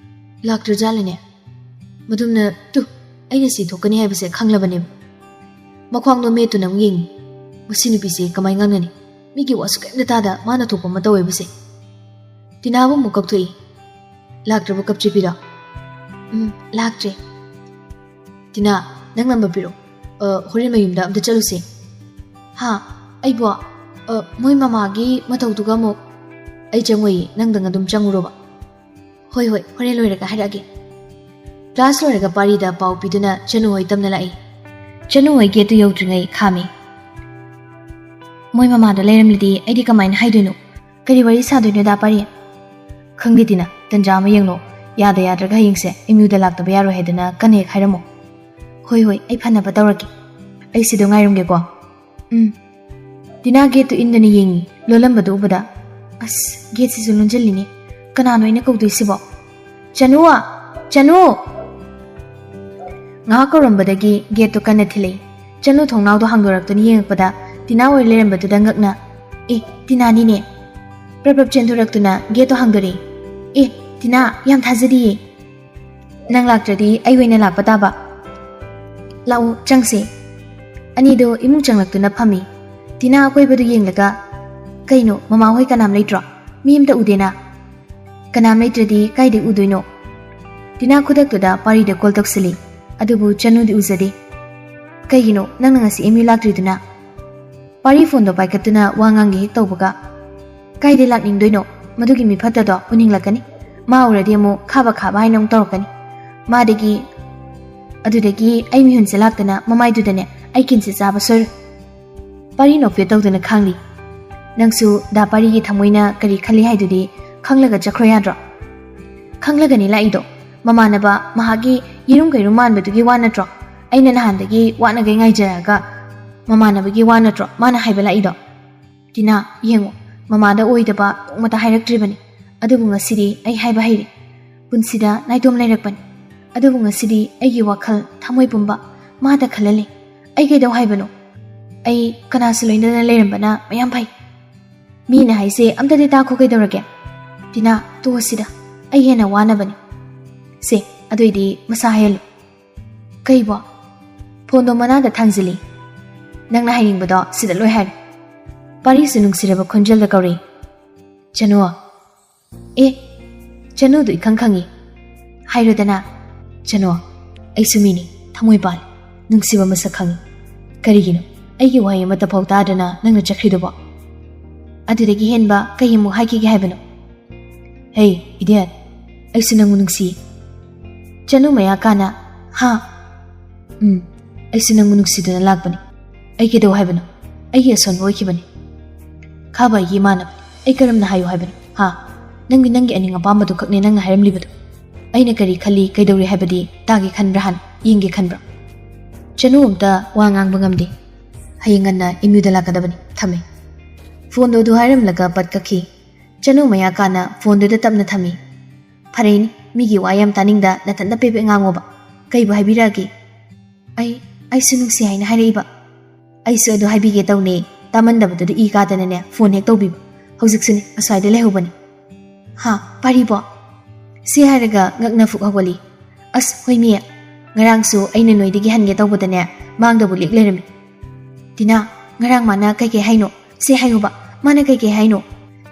"ꯂꯥꯛꯇ꯭ꯔꯖꯥꯠꯂꯅꯦ?" ꯃꯗꯨꯝꯅ, "ꯇꯨ, ꯑꯩꯅ ꯁꯤ ꯊꯣꯛꯀꯅꯤ ꯍꯥꯏꯕꯁꯦ ꯈꯪꯂꯕꯅꯦꯕ꯫" ꯃꯈ꯭ꯋꯥꯡꯗꯣ ꯃꯦꯠꯇꯨꯅ ꯑꯃꯨꯛ ꯌꯦꯡꯉꯤ꯫ "ꯃꯁꯤ ꯅꯨꯄꯤꯁꯦ ꯀꯃꯥꯏ ꯉꯥꯡꯅꯅꯤ? ꯃꯤꯒꯤ ꯋꯥꯁꯨ ꯀꯔꯤꯝꯇ ꯇꯥꯗ ꯃꯥꯅ ꯊꯣꯛꯄ ꯑꯃ ꯇꯧꯋꯦꯕꯁꯦ꯫" ꯇꯤꯅꯥꯕꯨ ꯑꯃꯨꯛ ꯀꯛꯊꯣꯛꯏ꯫ "ꯂꯥꯛꯇ꯭ꯔꯕꯣ ꯀꯞꯆꯦꯠꯄꯤꯗꯣ?" "ꯎꯝ, ꯂꯥꯛꯇ꯭ꯔꯦ꯫" "ꯇꯤꯅꯥ, ꯅꯪ ꯅꯝꯕꯔ ꯄꯤꯔꯛꯑꯣ꯫ ꯑ, ꯍꯣꯔꯦꯟ ꯃꯌꯨꯝꯗ ꯑꯝꯇ ꯆꯠꯂꯨꯁꯦ꯫" "ꯍꯥ? ꯑꯩꯕꯣ? ꯑ, ꯃꯣꯏ ꯃꯃꯥꯒꯤ ꯃꯇꯧꯗꯨꯒ ꯑꯃꯨꯛ꯫" "ꯑꯩ ꯆꯪꯉꯣꯏꯌꯦ, ꯅꯪꯗꯪ ꯑꯗꯨꯝ ꯆꯪꯉꯨꯔꯣꯕ꯫" "ꯍꯣꯏ, ꯍꯣꯏ, ꯍꯣꯔꯦꯟ ꯂꯣꯏꯔꯒ ꯍꯥꯏꯔꯛꯑꯒꯦ꯫" ꯀ꯭ꯂꯥꯁ ꯂꯣꯏꯔꯒ ꯄꯥꯔꯤꯗ ꯄꯥꯎ ꯄꯤꯗꯨꯅ ꯆꯅꯨ ꯍꯣꯏ ꯇꯝꯅ ꯂꯥꯛꯏ꯫ ꯆꯅꯨ ꯍꯣꯏ ꯒꯦꯠꯇꯨ ꯌꯧꯗ꯭ꯔꯤꯉꯩ ꯈꯥꯝꯃꯤ꯫ "ꯃꯣꯏ ꯃꯃꯥꯗꯣ ꯂꯩꯔꯝꯂꯗꯤ ꯑꯩꯗꯤ ꯀꯃꯥꯏꯅ ꯍꯥꯏꯗꯣꯏꯅꯣ? ꯀꯔꯤ ꯋꯥꯔꯤ ꯁꯥꯗꯣꯏꯅꯣꯗ ꯄꯥꯔꯤ?" "ꯈꯪꯗꯦ ꯇꯤꯅꯥ, ꯇꯟꯖꯥ ꯑꯃ ꯌꯦꯡꯂꯣ꯫ ꯌꯥꯗ ꯌꯥꯗ꯭ꯔꯒ ꯍꯌꯦꯡꯁꯦ ꯑꯦꯝ ꯌꯨꯗ ꯂꯥꯛꯇꯕ ꯌꯥꯔꯣꯏ ꯍꯥꯏꯗꯅ ꯀꯟꯅ ꯍꯦꯛ ꯍꯥꯏꯔꯝꯃꯣ꯫" "ꯍꯣꯏ, ꯍꯣꯏ, ꯑꯩ ꯐꯅꯕ ꯇꯧꯔꯛꯀꯦ꯫ ꯑꯩ ꯁꯤꯗ ꯉꯥꯏꯔꯝꯒꯦꯀꯣ꯫" "ꯎꯝ꯫" ꯇꯤꯅꯥ ꯒꯦꯠꯇꯨ ꯏꯟꯗꯨꯅ ꯌꯦꯡꯉꯤ꯫ ꯂꯣꯜꯂꯝꯕꯗꯨ ꯎꯕꯗ, "ꯑꯁ, ꯒꯦꯠꯁꯤꯁꯨ ꯂꯣꯟꯁꯤꯜꯂꯤꯅꯦ꯫ ꯀꯅꯥꯅꯣ ꯑꯩꯅ ꯀꯧꯗꯣꯏꯁꯤꯕꯣ? ꯆꯅꯨ! ꯆꯅꯨ!" ꯉꯥꯏꯍꯥꯛ ꯀꯧꯔꯝꯕꯗꯒꯤ ꯒꯦꯠꯇꯨ ꯀꯟꯅ ꯊꯤꯜꯂꯛꯏ꯫ ꯆꯅꯨ ꯊꯣꯡꯅꯥꯎꯗꯣ ꯍꯥꯡꯗꯣꯔꯛꯇꯨꯅ ꯌꯦꯡꯉꯛꯄꯗ ꯇꯤꯅꯥ ꯑꯣꯏ ꯂꯩꯔꯝꯕꯗꯨꯗ ꯉꯛꯅ, "ꯑꯦ, ꯇꯤꯅꯥꯅꯤꯅꯦ!" ꯄ꯭ꯔꯞ ꯄ꯭ꯔꯞ ꯆꯦꯟꯊꯣꯔꯛꯇꯨꯅ ꯒꯦꯠꯇꯣ ꯍꯥꯡꯗꯣꯔꯛꯏ꯫ "ꯑꯦ, ꯇꯤꯅꯥ, ꯌꯥꯝ ꯊꯥꯖꯗꯤꯌꯦ꯫ ꯅꯪ ꯂꯥꯛꯇ꯭ꯔꯗꯤ ꯑꯩ ꯑꯣꯏꯅ ꯂꯥꯛꯄ ꯇꯥꯕ꯫ ꯂꯥꯛꯎ, ꯆꯪꯁꯦ꯫" ꯑꯅꯤꯗꯣ ꯏꯃꯨꯡ ꯆꯪꯂꯛꯇꯨꯅ ꯐꯝꯃꯤ꯫ ꯇꯤꯅꯥ ꯑꯀꯣꯏꯕꯗꯨ ꯌꯦꯡꯂꯒ, "ꯀꯩꯅꯣ, ꯃꯃꯥꯍꯣꯏ ꯀꯅꯥꯝ ꯂꯩꯇ꯭ꯔꯣ? ꯃꯤ ꯑꯝꯇ ꯎꯗꯦꯅ?" "ꯀꯅꯥꯝ ꯂꯩꯇ꯭ꯔꯗꯤ ꯀꯥꯏꯗꯩ ꯎꯗꯣꯏꯅꯣ?" ꯇꯤꯅꯥ ꯈꯨꯗꯛꯇꯨꯗ ꯄꯥꯔꯤꯗ ꯀꯣꯜ ꯇꯧꯁꯤꯜꯂꯤ꯫ ꯑꯗꯨꯕꯨ ꯆꯅꯨꯗꯤ ꯎꯖꯗꯦ꯫ "ꯀꯩꯒꯤꯅꯣ ꯅꯪꯅ ꯉꯁꯤ ꯑꯦꯝ ꯌꯨ ꯂꯥꯛꯇ꯭ꯔꯤꯗꯨꯅ?" ꯄꯥꯔꯤ ꯐꯣꯟꯗꯣ ꯄꯥꯏꯈꯠꯇꯨꯅ ꯋꯥ ꯉꯥꯡꯒꯦ ꯍꯦꯛ ꯇꯧꯕꯒ, "ꯀꯥꯏꯗꯩ ꯂꯥꯛꯅꯤꯡꯗꯣꯏꯅꯣ? ꯃꯗꯨꯒꯤ ꯃꯤ ꯐꯠꯇꯗꯣ ꯎꯅꯤꯡꯂꯛꯀꯅꯤ꯫ ꯃꯥ ꯎꯔꯗꯤ ꯑꯃꯨꯛ ꯈꯥꯕ ꯈꯥꯕ ꯍꯥꯏꯅ ꯑꯃꯨꯛ ꯇꯧꯔꯛꯀꯅꯤ꯫ ꯃꯥꯗꯒꯤ, ꯑꯗꯨꯗꯒꯤ ꯑꯩ ꯃꯤꯍꯨꯟꯁꯦ ꯂꯥꯛꯇꯅ ꯃꯃꯥꯏꯗꯨꯗꯅꯦ ꯑꯩ ꯀꯤꯟꯁꯦ ꯆꯥꯕ ꯁꯣꯏꯔꯣꯏ꯫" ꯄꯥꯔꯤ ꯅꯣꯛꯐꯦꯠ ꯇꯧꯗꯨꯅ ꯈꯥꯡꯂꯤ꯫ "ꯅꯪꯁꯨ ꯗꯥ ꯄꯥꯔꯤꯒꯤ ꯊꯃꯣꯏꯅ ꯀꯔꯤ ꯈꯜꯂꯤ ꯍꯥꯏꯗꯨꯗꯤ ꯈꯪꯂꯒ ꯆꯠꯈ꯭ꯔꯣ ꯌꯥꯗ꯭ꯔꯣ? ꯈꯪꯂꯒꯅꯤ ꯂꯥꯛꯏꯗꯣ꯫ ꯃꯃꯥꯟꯅꯕ ꯃꯍꯥꯛꯀꯤ ꯌꯦꯔꯨꯝ ꯀꯩꯔꯨꯝ ꯃꯥꯟꯕꯗꯨꯒꯤ ꯋꯥ ꯅꯠꯇ꯭ꯔꯣ? ꯑꯩꯅ ꯅꯍꯥꯟꯗꯒꯤ ꯋꯥꯅꯈꯩ ꯉꯥꯏꯖꯔꯒ ꯃꯃꯥꯟꯅꯕꯒꯤ ꯋꯥ ꯅꯠꯇ꯭ꯔꯣ ꯃꯥꯅ ꯍꯥꯏꯕ ꯂꯥꯛꯏꯗꯣ? ꯇꯤꯅꯥ, ꯌꯦꯡꯉꯣ, ꯃꯃꯥꯗ ꯑꯣꯏꯗꯕ ꯅꯣꯡꯃꯇ ꯍꯥꯏꯔꯛꯇ꯭ꯔꯤꯕꯅꯤ꯫ ꯑꯗꯨꯕꯨ ꯉꯁꯤꯗꯤ ꯑꯩ ꯍꯥꯏꯕ ꯍꯩꯔꯦ꯫ ꯄꯨꯟꯁꯤꯗ ꯅꯥꯏꯇꯣꯝ ꯂꯩꯔꯛꯄꯅꯤ꯫ ꯑꯗꯨꯕꯨ ꯉꯁꯤꯗꯤ ꯑꯩꯒꯤ ꯋꯥꯈꯜ, ꯊꯃꯣꯏ ꯄꯨꯝꯕ ꯃꯥꯗ ꯈꯜꯍꯜꯂꯤ꯫ ꯑꯩ ꯀꯩꯗꯧ ꯍꯥꯏꯕꯅꯣ? ꯑꯩ ꯀꯅꯥꯁꯨ ꯂꯣꯏꯅꯅ ꯂꯩꯔꯝꯕꯅ ꯃꯌꯥꯝ ꯐꯩ꯫ ꯃꯤꯅ ꯍꯥꯏꯁꯦ ꯑꯝꯇꯗꯤ ꯇꯥꯈꯣ ꯀꯩꯗꯧꯔꯒꯦ? ꯇꯤꯅꯥ, ꯇꯣꯛꯑꯁꯤꯗ꯫ ꯑꯩ ꯍꯦꯟꯅ ꯋꯥꯅꯕꯅꯤ꯫ ꯁꯦ, ꯑꯗꯨꯏꯗꯤ ꯃꯁꯥ ꯍꯥꯏꯍꯜꯂꯨ꯫ ꯀꯩꯕꯣ? ꯐꯣꯟꯗꯣ ꯃꯅꯥꯗ ꯊꯥꯡꯖꯤꯜꯂꯤ꯫ ꯅꯪꯅ ꯍꯥꯏꯅꯤꯡꯕꯗꯣ ꯁꯤꯗ ꯂꯣꯏ ꯍꯥꯏꯔꯦ꯫ ꯄꯥꯔꯤꯁꯨ ꯅꯨꯡꯁꯤꯔꯕ ꯈꯣꯟꯖꯦꯜꯗ ꯀꯧꯔꯤ꯫ ꯆꯅꯨ꯫ ꯑꯦ, ꯆꯅꯨꯗꯨ ꯏꯈꯪ ꯈꯪꯉꯤ꯫ ꯍꯥꯏꯔꯣꯗꯅ꯫ ꯆꯅꯨ, ꯑꯩꯁꯨ ꯃꯤꯅꯤ, ꯊꯃꯣꯏ ꯄꯥꯜꯂꯤ, ꯅꯨꯡꯁꯤꯕ ꯃꯁꯛ ꯈꯪꯉꯤ꯫ ꯀꯔꯤꯒꯤꯅꯣ ꯑꯩꯒꯤ ꯋꯥꯍꯩ ꯑꯃꯠꯇ ꯐꯥꯎ ꯇꯥꯗꯅ ꯅꯪꯅ ꯆꯠꯈ꯭ꯔꯤꯗꯨꯕꯣ? ꯑꯗꯨꯗꯒꯤ ꯍꯦꯟꯕ ꯀꯩ ꯑꯃꯨꯛ ꯍꯥꯏꯈꯤꯒꯦ ꯍꯥꯏꯕꯅꯣ? ꯍꯦ, ꯏꯗꯤꯌꯠ, ꯑꯩꯁꯨ ꯅꯪꯕꯨ ꯅꯨꯡꯁꯤꯌꯦ꯫ ꯆꯅꯨ ꯃꯌꯥ ꯀꯥꯅ, ꯍꯥ? ꯎꯝ, ꯑꯩꯁꯨ ꯅꯪꯕꯨ ꯅꯨꯡꯁꯤꯗꯨꯅ ꯂꯥꯛꯄꯅꯤ꯫ ꯑꯩ ꯀꯩꯗꯧ ꯍꯥꯏꯕꯅꯣ? ꯑꯩꯒꯤ ꯑꯁꯣꯟꯕ ꯑꯣꯏꯈꯤꯕꯅꯤ꯫ ꯈꯥꯕ ꯑꯩꯒꯤ ꯏꯃꯥꯟꯅꯕꯅꯤ꯫ ꯑꯩ ꯀꯔꯝꯅ ꯍꯥꯏꯌꯨ ꯍꯥꯏꯕꯅꯣ? ꯍꯥ? ꯅꯪꯗꯤ ꯅꯪꯒꯤ ꯑꯅꯤꯡ ꯑꯄꯥꯝꯕꯗꯨ ꯈꯛꯅꯦ ꯅꯪꯅ ꯍꯥꯏꯔꯝꯂꯤꯕꯗꯨ꯫ ꯑꯩꯅ ꯀꯔꯤ ꯈꯜꯂꯤ, ꯀꯩꯗꯧꯔꯤ ꯍꯥꯏꯕꯗꯤ ꯇꯥꯒꯦ ꯈꯟꯕ꯭ꯔꯥ ꯍꯥꯟꯅ? ꯌꯦꯡꯒꯦ ꯈꯟꯕ꯭ꯔꯥ? ꯆꯅꯨ ꯑꯝꯇ ꯋꯥ ꯉꯥꯡꯕ ꯉꯝꯗꯦ꯫ ꯍꯌꯦꯡ ꯉꯟꯅ ꯑꯦꯝ ꯌꯨꯗ ꯂꯥꯛꯀꯗꯕꯅꯤ꯫ ꯊꯝꯃꯦ꯫ ꯐꯣꯟꯗꯣ ꯑꯗꯨ ꯍꯥꯏꯔꯝꯂꯒ ꯄꯠ ꯀꯛꯈꯤ꯫ ꯆꯅꯨ ꯃꯌꯥ ꯀꯥꯅ ꯐꯣꯟꯗꯨꯗ ꯇꯞꯅ ꯊꯝꯃꯤ꯫ ꯐꯔꯦꯅꯦ, ꯃꯤꯒꯤ ꯋꯥ ꯌꯥꯝ ꯇꯥꯅꯤꯡꯗ ꯅꯊꯟꯇ ꯄꯦꯕꯦꯛ ꯉꯥꯡꯉꯣꯕ꯫ ꯀꯩꯕꯨ ꯍꯥꯏꯕꯤꯔꯛꯑꯒꯦ? ꯑꯩ, ꯑꯩꯁꯨ ꯅꯨꯡꯁꯤ ꯍꯥꯏꯅ ꯍꯥꯏꯔꯛꯏꯕ꯫ ꯑꯩꯁꯨ ꯑꯗꯨ ꯍꯥꯏꯕꯤꯒꯦ ꯇꯧꯅꯦ, ꯇꯥꯃꯟꯗꯕꯗꯨꯗ ꯏ ꯀꯥꯗꯅꯅꯦ ꯐꯣꯟ ꯍꯦꯛ ꯇꯧꯕꯤꯕ꯫ ꯍꯧꯖꯤꯛꯁꯨꯅꯦ ꯑꯁ꯭ꯋꯥꯏꯗ ꯂꯩꯍꯧꯕꯅꯤ꯫ ꯍꯥ, ꯄꯥꯔꯤꯕꯣ? ꯁꯤ ꯍꯥꯏꯔꯒ ꯉꯛꯅ ꯐꯨꯛ ꯍꯧꯒꯠꯂꯤ꯫ ꯑꯁ, ꯍꯣꯏꯃꯤ, ꯉꯔꯥꯡꯁꯨ ꯑꯩꯅ ꯅꯣꯏꯗꯒꯤ ꯍꯟꯒꯦ ꯇꯧꯕꯗꯅꯦ ꯃꯥꯡꯗꯕꯨ ꯂꯦꯛ ꯂꯩꯔꯝꯃꯤ꯫ ꯇꯤꯅꯥ, ꯉꯔꯥꯡ ꯃꯥꯅ ꯀꯩꯀꯩ ꯍꯥꯏꯅꯣ? ꯁꯤ ꯍꯥꯏꯌꯨꯕ, ꯃꯥꯅ ꯀꯩꯀꯩ ꯍꯥꯏꯅꯣ?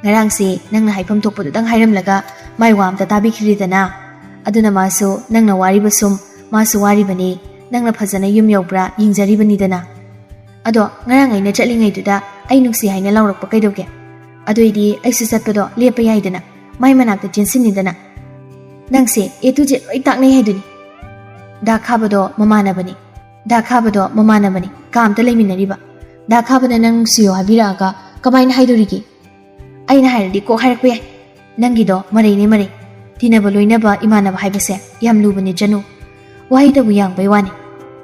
ꯉꯔꯥꯡꯁꯦ ꯅꯪꯅ ꯍꯥꯏꯐꯝ ꯊꯣꯛꯄꯗꯨꯗꯪ ꯍꯥꯏꯔꯝꯂꯒ ꯃꯥꯏ ꯋꯥ ꯑꯝꯇ ꯇꯥꯕꯤꯈꯤꯗ꯭ꯔꯤꯗꯅ꯫ ꯑꯗꯨꯅ ꯃꯥꯁꯨ ꯅꯪꯅ ꯋꯥꯔꯤꯕ ꯁꯨꯝ ꯃꯥꯁꯨ ꯋꯥꯔꯤꯕꯅꯤ, ꯅꯪꯅ ꯐꯖꯅ ꯌꯨꯝ ꯌꯧꯕ꯭ꯔꯥ ꯌꯦꯡꯖꯔꯤꯕꯅꯤꯗꯅ꯫ ꯑꯗꯣ ꯉꯔꯥꯡ ꯑꯩꯅ ꯆꯠꯂꯤꯉꯩꯗꯨꯗ ꯑꯩ ꯅꯨꯡꯁꯤ ꯍꯥꯏꯅ ꯂꯥꯎꯔꯛꯄ ꯀꯩꯗꯧꯒꯦ? ꯑꯗꯨꯏꯗꯤ ꯑꯩꯁꯨ ꯆꯠꯄꯗꯣ ꯂꯦꯞꯄ ꯌꯥꯏꯗꯅ, ꯃꯥꯏ ꯃꯅꯥꯛꯇ ꯆꯦꯟꯁꯤꯟꯅꯤꯗꯅ꯫ ꯅꯪꯁꯦ A to Z ꯂꯣꯏ ꯇꯥꯛꯅꯩ ꯍꯥꯏꯗꯨꯅꯤ꯫ ꯗꯥ ꯈꯥꯕꯗꯣ ꯃꯃꯥꯟꯅꯕꯅꯤ꯫ ꯗꯥ ꯈꯥꯕꯗꯣ ꯃꯃꯥꯟꯅꯕꯅꯤ, ꯀꯥ ꯑꯝꯇ ꯂꯩꯃꯤꯟꯅꯔꯤꯕ꯫ ꯗꯥ ꯈꯥꯕꯅ ꯅꯪ ꯅꯨꯡꯁꯤꯌꯣ ꯍꯥꯏꯕꯤꯔꯛꯑꯒ ꯀꯃꯥꯏꯅ ꯍꯥꯏꯗꯣꯔꯤꯒꯦ? ꯑꯩꯅ ꯍꯥꯏꯔꯗꯤ ꯀꯣꯛ ꯍꯥꯏꯔꯛꯄ ꯌꯥꯏ꯫ ꯅꯪꯒꯤꯗꯣ ꯃꯔꯩꯅꯦ ꯃꯔꯩ꯫ ꯇꯤꯟꯅꯕ ꯂꯣꯏꯅꯕ ꯏꯃꯥꯟꯅꯕ ꯍꯥꯏꯕꯁꯦ ꯌꯥꯝ ꯂꯨꯕꯅꯦ ꯆꯅꯨ꯫ ꯋꯥꯍꯩꯗꯕꯨ ꯌꯥꯡꯕꯩ ꯋꯥꯅꯤ꯫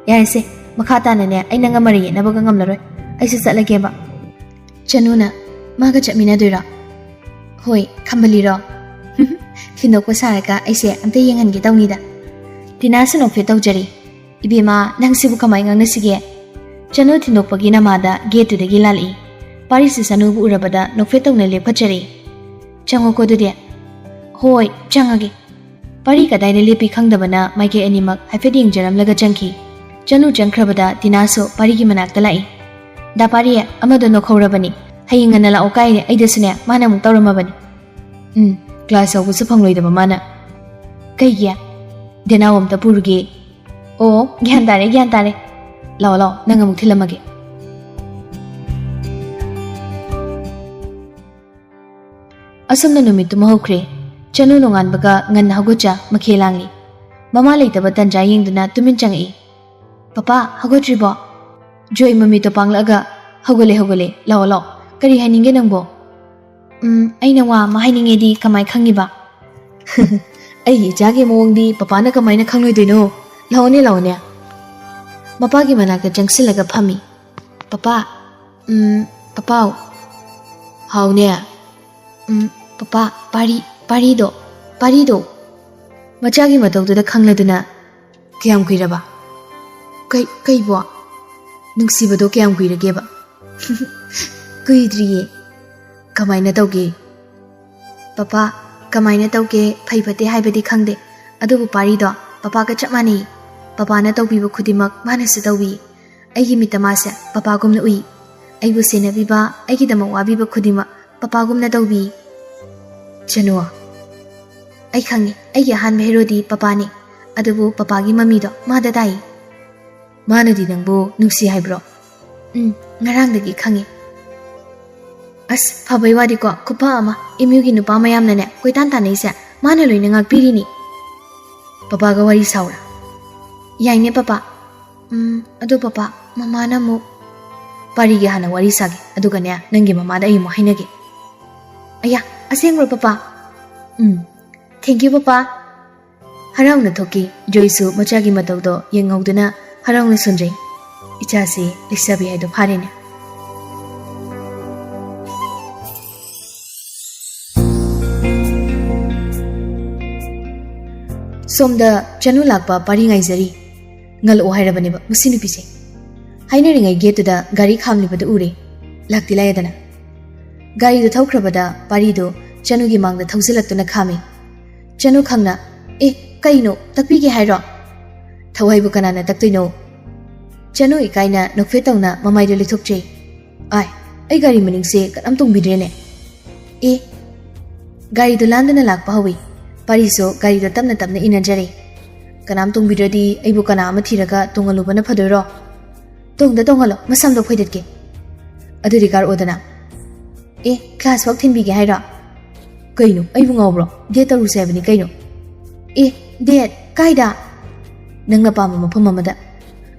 ꯌꯥꯔꯦꯁꯦ, ꯃꯈꯥ ꯇꯥꯅꯅꯦ ꯑꯩ ꯅꯪꯒ ꯃꯔꯩ ꯌꯦꯠꯅꯕꯒ ꯉꯝꯂꯔꯣꯏ꯫ ꯑꯩꯁꯨ ꯆꯠꯂꯒꯦꯕ꯫ ꯆꯅꯨꯅ, ꯃꯥꯒ ꯆꯠꯃꯤꯟꯅꯗꯣꯏꯔꯣ? ꯍꯣꯏ, ꯈꯝꯕꯂꯤꯔꯣ? ꯊꯤꯟꯗꯣꯛꯄ ꯁꯥꯔꯒ ꯑꯩꯁꯦ ꯑꯝꯇ ꯌꯦꯡꯍꯟꯒꯦ ꯇꯧꯅꯤꯗ꯫ ꯇꯤꯅꯥꯁꯨ ꯅꯣꯛꯐꯦꯠ ꯇꯧꯖꯔꯤ꯫ "ꯏꯕꯦꯝꯃ, ꯅꯪꯁꯤꯕꯨ ꯀꯃꯥꯏ ꯉꯥꯡꯅꯁꯤꯒꯦ?" ꯆꯅꯨ ꯊꯤꯟꯗꯣꯛꯄꯒꯤ ꯅꯃꯥꯗ ꯒꯦꯠꯇꯨꯗꯒꯤ ꯂꯥꯜꯂꯛꯏ꯫ ꯄꯥꯔꯤꯁꯤ ꯆꯅꯨꯕꯨ ꯎꯔꯕꯗ ꯅꯣꯛꯐꯦꯠ ꯇꯧꯅ ꯂꯦꯞꯈꯠꯆꯔꯦ꯫ "ꯆꯪꯉꯣꯀꯣ ꯑꯗꯨꯗꯤ꯫" "ꯍꯣꯏ, ꯆꯪꯉꯒꯦ꯫" ꯄꯥꯔꯤ ꯀꯗꯥꯏꯗ ꯂꯦꯞꯄꯤ ꯈꯪꯗꯕꯅ ꯃꯥꯏꯀꯩ ꯑꯅꯤꯃꯛ ꯍꯥꯏꯐꯦꯠ ꯌꯦꯡꯖꯔꯝꯂꯒ ꯆꯪꯈꯤ꯫ ꯆꯅꯨ ꯆꯪꯈ꯭ꯔꯕꯗ ꯇꯤꯅꯥꯁꯨ ꯄꯥꯔꯤꯒꯤ ꯃꯅꯥꯛꯇ ꯂꯥꯛꯏ꯫ "ꯗꯥ ꯄꯥꯔꯤ, ꯑꯃꯗꯣ ꯅꯣꯛꯍꯧꯔꯕꯅꯤ꯫ ꯍꯌꯦꯡ ꯉꯟꯅ ꯂꯥꯛꯑꯣ ꯀꯥꯏꯅꯦ, ꯑꯩꯗꯁꯨꯅꯦ ꯃꯥꯅ ꯑꯃꯨꯛ ꯇꯧꯔꯝꯃꯕꯅꯤ꯫" "ꯎꯝ, ꯀ꯭ꯂꯥꯁ ꯌꯥꯎꯕꯁꯨ ꯐꯪꯂꯣꯏꯗꯕ ꯃꯥꯅ꯫" "ꯀꯩꯒꯤ?" "ꯗꯦꯅꯥꯎ ꯑꯝꯇ ꯄꯨꯔꯨꯒꯦ꯫" "ꯑꯣ, ꯒ꯭ꯌꯥꯟ ꯇꯥꯔꯦ, ꯒ꯭ꯌꯥꯟ ꯇꯥꯔꯦ꯫ ꯂꯥꯛꯑꯣ, ꯂꯥꯛꯑꯣ, ꯅꯪ ꯑꯃꯨꯛ ꯊꯤꯜꯂꯝꯃꯒꯦ꯫" ꯑꯁꯨꯝꯅ ꯅꯨꯃꯤꯠꯇꯨꯃ ꯍꯧꯈ꯭ꯔꯦ꯫ ꯆꯅꯨ ꯅꯣꯡꯉꯥꯟꯕꯒ ꯉꯟꯅ ꯍꯧꯒꯠꯆ ꯃꯈꯦ ꯂꯥꯡꯂꯤ꯫ ꯃꯃꯥ ꯂꯩꯇꯕ ꯇꯟꯖꯥ ꯌꯦꯡꯗꯨꯅ ꯇꯨꯃꯤꯟ ꯆꯪꯉꯛꯏ꯫ "ꯄꯄꯥ, ꯍꯧꯒꯠꯇ꯭ꯔꯤꯕꯣ?" ꯖꯣꯏ ꯃꯃꯤꯠꯇꯣ ꯄꯥꯡꯂꯛꯑꯒ, "ꯍꯧꯒꯠꯂꯦ, ꯍꯧꯒꯠꯂꯦ꯫ ꯂꯥꯛꯑꯣ, ꯂꯥꯛꯑꯣ꯫ ꯀꯔꯤ ꯍꯥꯏꯅꯤꯡꯒꯦ ꯅꯪꯕꯣ?" "ꯎꯝ, ꯑꯩꯅ ꯋꯥ ꯑꯃ ꯍꯥꯏꯅꯤꯡꯉꯦꯗꯤ ꯀꯃꯥꯏ ꯈꯪꯉꯤꯕ?" "ꯑꯩꯒꯤ ꯏꯆꯥꯒꯤ ꯃꯑꯣꯡꯗꯤ ꯄꯄꯥꯅ ꯀꯃꯥꯏꯅ ꯈꯪꯂꯣꯏꯗꯣꯏꯅꯣ? ꯂꯥꯛꯑꯣꯅꯦ, ꯂꯥꯛꯑꯣꯅꯦ꯫" ꯃꯄꯥꯒꯤ ꯃꯅꯥꯛꯇ ꯆꯪꯁꯤꯜꯂꯒ ꯐꯝꯃꯤ꯫ "ꯄꯄꯥ, ꯎꯝ, ꯄꯄꯥꯎ꯫" "ꯍꯥꯎꯅꯦ꯫" "ꯎꯝ, ꯄꯄꯥ, ꯄꯥꯔꯤ, ꯄꯥꯔꯤꯗꯣ, ꯄꯥꯔꯤꯗꯣ꯫" ꯃꯆꯥꯒꯤ ꯃꯇꯧꯗꯨꯗ ꯈꯪꯂꯗꯨꯅ, "ꯀꯌꯥꯝ ꯀꯨꯏꯔꯕ?" "ꯀꯩ, ꯀꯩꯕꯣ?" "ꯅꯨꯡꯁꯤꯕꯗꯣ ꯀꯌꯥꯝ ꯀꯨꯏꯔꯒꯦꯕ?" "ꯀꯨꯏꯗ꯭ꯔꯤꯌꯦ꯫" "ꯀꯃꯥꯏꯅ ꯇꯧꯒꯦ?" "ꯄꯄꯥ, ꯀꯃꯥꯏꯅ ꯇꯧꯒꯦ, ꯐꯩ ꯐꯠꯇꯦ ꯍꯥꯏꯕꯗꯤ ꯈꯪꯗꯦ, ꯑꯗꯨꯕꯨ ꯄꯥꯔꯤꯗꯣ ꯄꯄꯥꯒ ꯆꯞ ꯃꯥꯟꯅꯩ꯫ ꯄꯄꯥꯅ ꯇꯧꯕꯤꯕ ꯈꯨꯗꯤꯡꯃꯛ ꯃꯥꯅꯁꯨ ꯇꯧꯕꯤ꯫ ꯑꯩꯒꯤ ꯃꯤꯠꯇ ꯃꯥꯁꯦ ꯄꯄꯥꯒꯨꯝꯅ ꯎꯏ꯫ ꯑꯩꯕꯨ ꯁꯦꯟꯅꯕꯤꯕ, ꯑꯩꯒꯤꯗꯃꯛ ꯋꯥꯕꯤꯕ ꯈꯨꯗꯤꯡꯃꯛ ꯄꯄꯥꯒꯨꯝꯅ ꯇꯧꯕꯤ꯫" "ꯆꯅꯨ, ꯑꯩ ꯈꯪꯉꯤ, ꯑꯩꯒꯤ ꯑꯍꯥꯟꯕ ꯍꯦꯔꯣꯗꯤ ꯄꯄꯥꯅꯤ, ꯑꯗꯨꯕꯨ ꯄꯄꯥꯒꯤ ꯃꯃꯤꯗꯣ ꯃꯥꯗ ꯇꯥꯏ꯫" "ꯃꯥꯅꯗꯤ ꯅꯪꯕꯨ ꯅꯨꯡꯁꯤ ꯍꯥꯏꯕ꯭ꯔꯣ?" "ꯎꯝ, ꯉꯔꯥꯡꯗꯒꯤ ꯈꯪꯉꯤ꯫" "ꯑꯁ, ꯐꯕꯩ ꯋꯥꯗꯤꯀꯣ, ꯈꯨꯐ ꯑꯃ꯫ ꯑꯦꯝ ꯌꯨꯒꯤ ꯅꯨꯄꯥ ꯃꯌꯥꯝꯅꯅꯦ ꯀꯣꯏꯇꯥꯟ ꯇꯥꯟꯅꯩꯁꯦ ꯃꯥꯅ ꯂꯣꯏꯅ ꯉꯥꯛꯄꯤꯔꯤꯅꯤ꯫" "ꯄꯄꯥꯒ ꯋꯥꯔꯤ ꯁꯥꯎꯔꯥ?" "ꯌꯥꯏꯅꯦ ꯄꯄꯥ꯫" "ꯎꯝ, ꯑꯗꯣ ꯄꯄꯥ, ꯃꯃꯥꯅ ꯑꯃꯨꯛ꯫" "ꯄꯥꯔꯤꯒꯤ ꯍꯥꯟꯅ ꯋꯥꯔꯤ ꯁꯥꯒꯦ, ꯑꯗꯨꯒꯅꯦ ꯅꯪꯒꯤ ꯃꯃꯥꯗ ꯑꯩ ꯑꯃꯨꯛ ꯍꯥꯏꯅꯒꯦ꯫" "ꯑꯌꯥ, ꯑꯁꯦꯡꯕ꯭ꯔꯣ ꯄꯄꯥ?" "ꯎꯝ, thank you ꯄꯄꯥ꯫" ꯍꯔꯥꯎꯅ ꯊꯣꯛꯈꯤ꯫ ꯖꯣꯏꯁꯨ ꯃꯆꯥꯒꯤ ꯃꯇꯧꯗꯣ ꯌꯦꯡꯍꯧꯗꯨꯅ ꯍꯔꯥꯎꯅ ꯁꯣꯟꯖꯩ꯫ "ꯏꯆꯥꯁꯤ ꯂꯩꯁꯥꯕꯤ ꯍꯥꯏꯗꯣ ꯐꯥꯔꯦꯅꯦ꯫" ꯁꯣꯝꯗ ꯆꯅꯨ ꯂꯥꯛꯄ ꯄꯥꯔꯤ ꯉꯥꯏꯖꯔꯤ꯫ ꯉꯜꯂꯛꯑꯣ ꯍꯥꯏꯔꯕꯅꯦꯕ ꯃꯁꯤ ꯅꯨꯄꯤꯁꯦ꯫ ꯍꯥꯏꯅꯔꯤꯉꯩ ꯒꯦꯠꯇꯨꯗ ꯒꯥꯔꯤ ꯈꯥꯝꯂꯤꯕꯗꯨ ꯎꯔꯦ꯫ ꯂꯥꯛꯇꯤ ꯂꯥꯛꯑꯦꯗꯅ꯫ ꯒꯥꯔꯤꯗꯨ ꯊꯧꯈ꯭ꯔꯕꯗ ꯄꯥꯔꯤꯗꯨ ꯆꯅꯨꯒꯤ ꯃꯥꯡꯗ ꯊꯧꯖꯤꯜꯂꯛꯇꯨꯅ ꯈꯥꯝꯃꯤ꯫ ꯆꯅꯨ ꯈꯪꯅ, "ꯑꯦ, ꯀꯩꯅꯣ, ꯇꯛꯄꯤꯒꯦ ꯍꯥꯏꯔꯣ?" "ꯊꯋꯥꯏꯕꯨ ꯀꯅꯥꯅ ꯇꯛꯇꯣꯏꯅꯣ?" ꯆꯅꯨ ꯏꯀꯥꯏꯅ ꯅꯣꯛꯐꯦꯠ ꯇꯧꯅ ꯃꯃꯥꯏꯗꯨ ꯂꯩꯊꯣꯛꯆꯩ꯫ "ꯑꯥꯏ, ꯑꯩ ꯒꯥꯔꯤ ꯃꯅꯤꯡꯁꯦ ꯀꯅꯥꯝ ꯇꯣꯡꯕꯤꯗ꯭ꯔꯦꯅꯦ꯫ ꯑꯦ!" ꯒꯥꯔꯤꯗꯨ ꯂꯥꯟꯗꯨꯅ ꯂꯥꯛꯄ ꯍꯧꯏ꯫ ꯄꯥꯔꯤꯁꯨ ꯒꯥꯔꯤꯗꯨ ꯇꯞꯅ ꯇꯞꯅ ꯏꯟꯅꯖꯔꯦ꯫ "ꯀꯅꯥꯝ ꯇꯣꯡꯕꯤꯗ꯭ꯔꯗꯤ ꯑꯩꯕꯨ ꯀꯅꯥ ꯑꯃ ꯊꯤꯔꯒ ꯇꯣꯡꯍꯜꯂꯨꯕꯅ ꯐꯗꯣꯏꯔꯣ?" "ꯇꯣꯡꯗ ꯇꯣꯡꯍꯜꯂꯣ, ꯃꯁꯝꯗꯣ ꯐꯣꯏꯗꯠꯀꯦ꯫ ꯑꯗꯨꯗꯤ ꯀꯥꯔꯛꯑꯣꯗꯅ꯫" "ꯑꯦ, ꯀ꯭ꯂꯥꯁ ꯐꯥꯎ ꯊꯤꯟꯕꯤꯒꯦ ꯍꯥꯏꯔꯣ?" "ꯀꯩꯅꯣ, ꯑꯩꯕꯨ ꯉꯥꯎꯕ꯭ꯔꯣ? ꯗꯦꯠ ꯇꯧꯔꯨꯁꯦ ꯍꯥꯏꯕꯅꯤ ꯀꯩꯅꯣ꯫" "ꯑꯦ, ꯗꯦꯠ? ꯀꯥꯏꯗ?" "ꯅꯪꯅ ꯄꯥꯝꯕ ꯃꯐꯝ ꯑꯃꯗ꯫"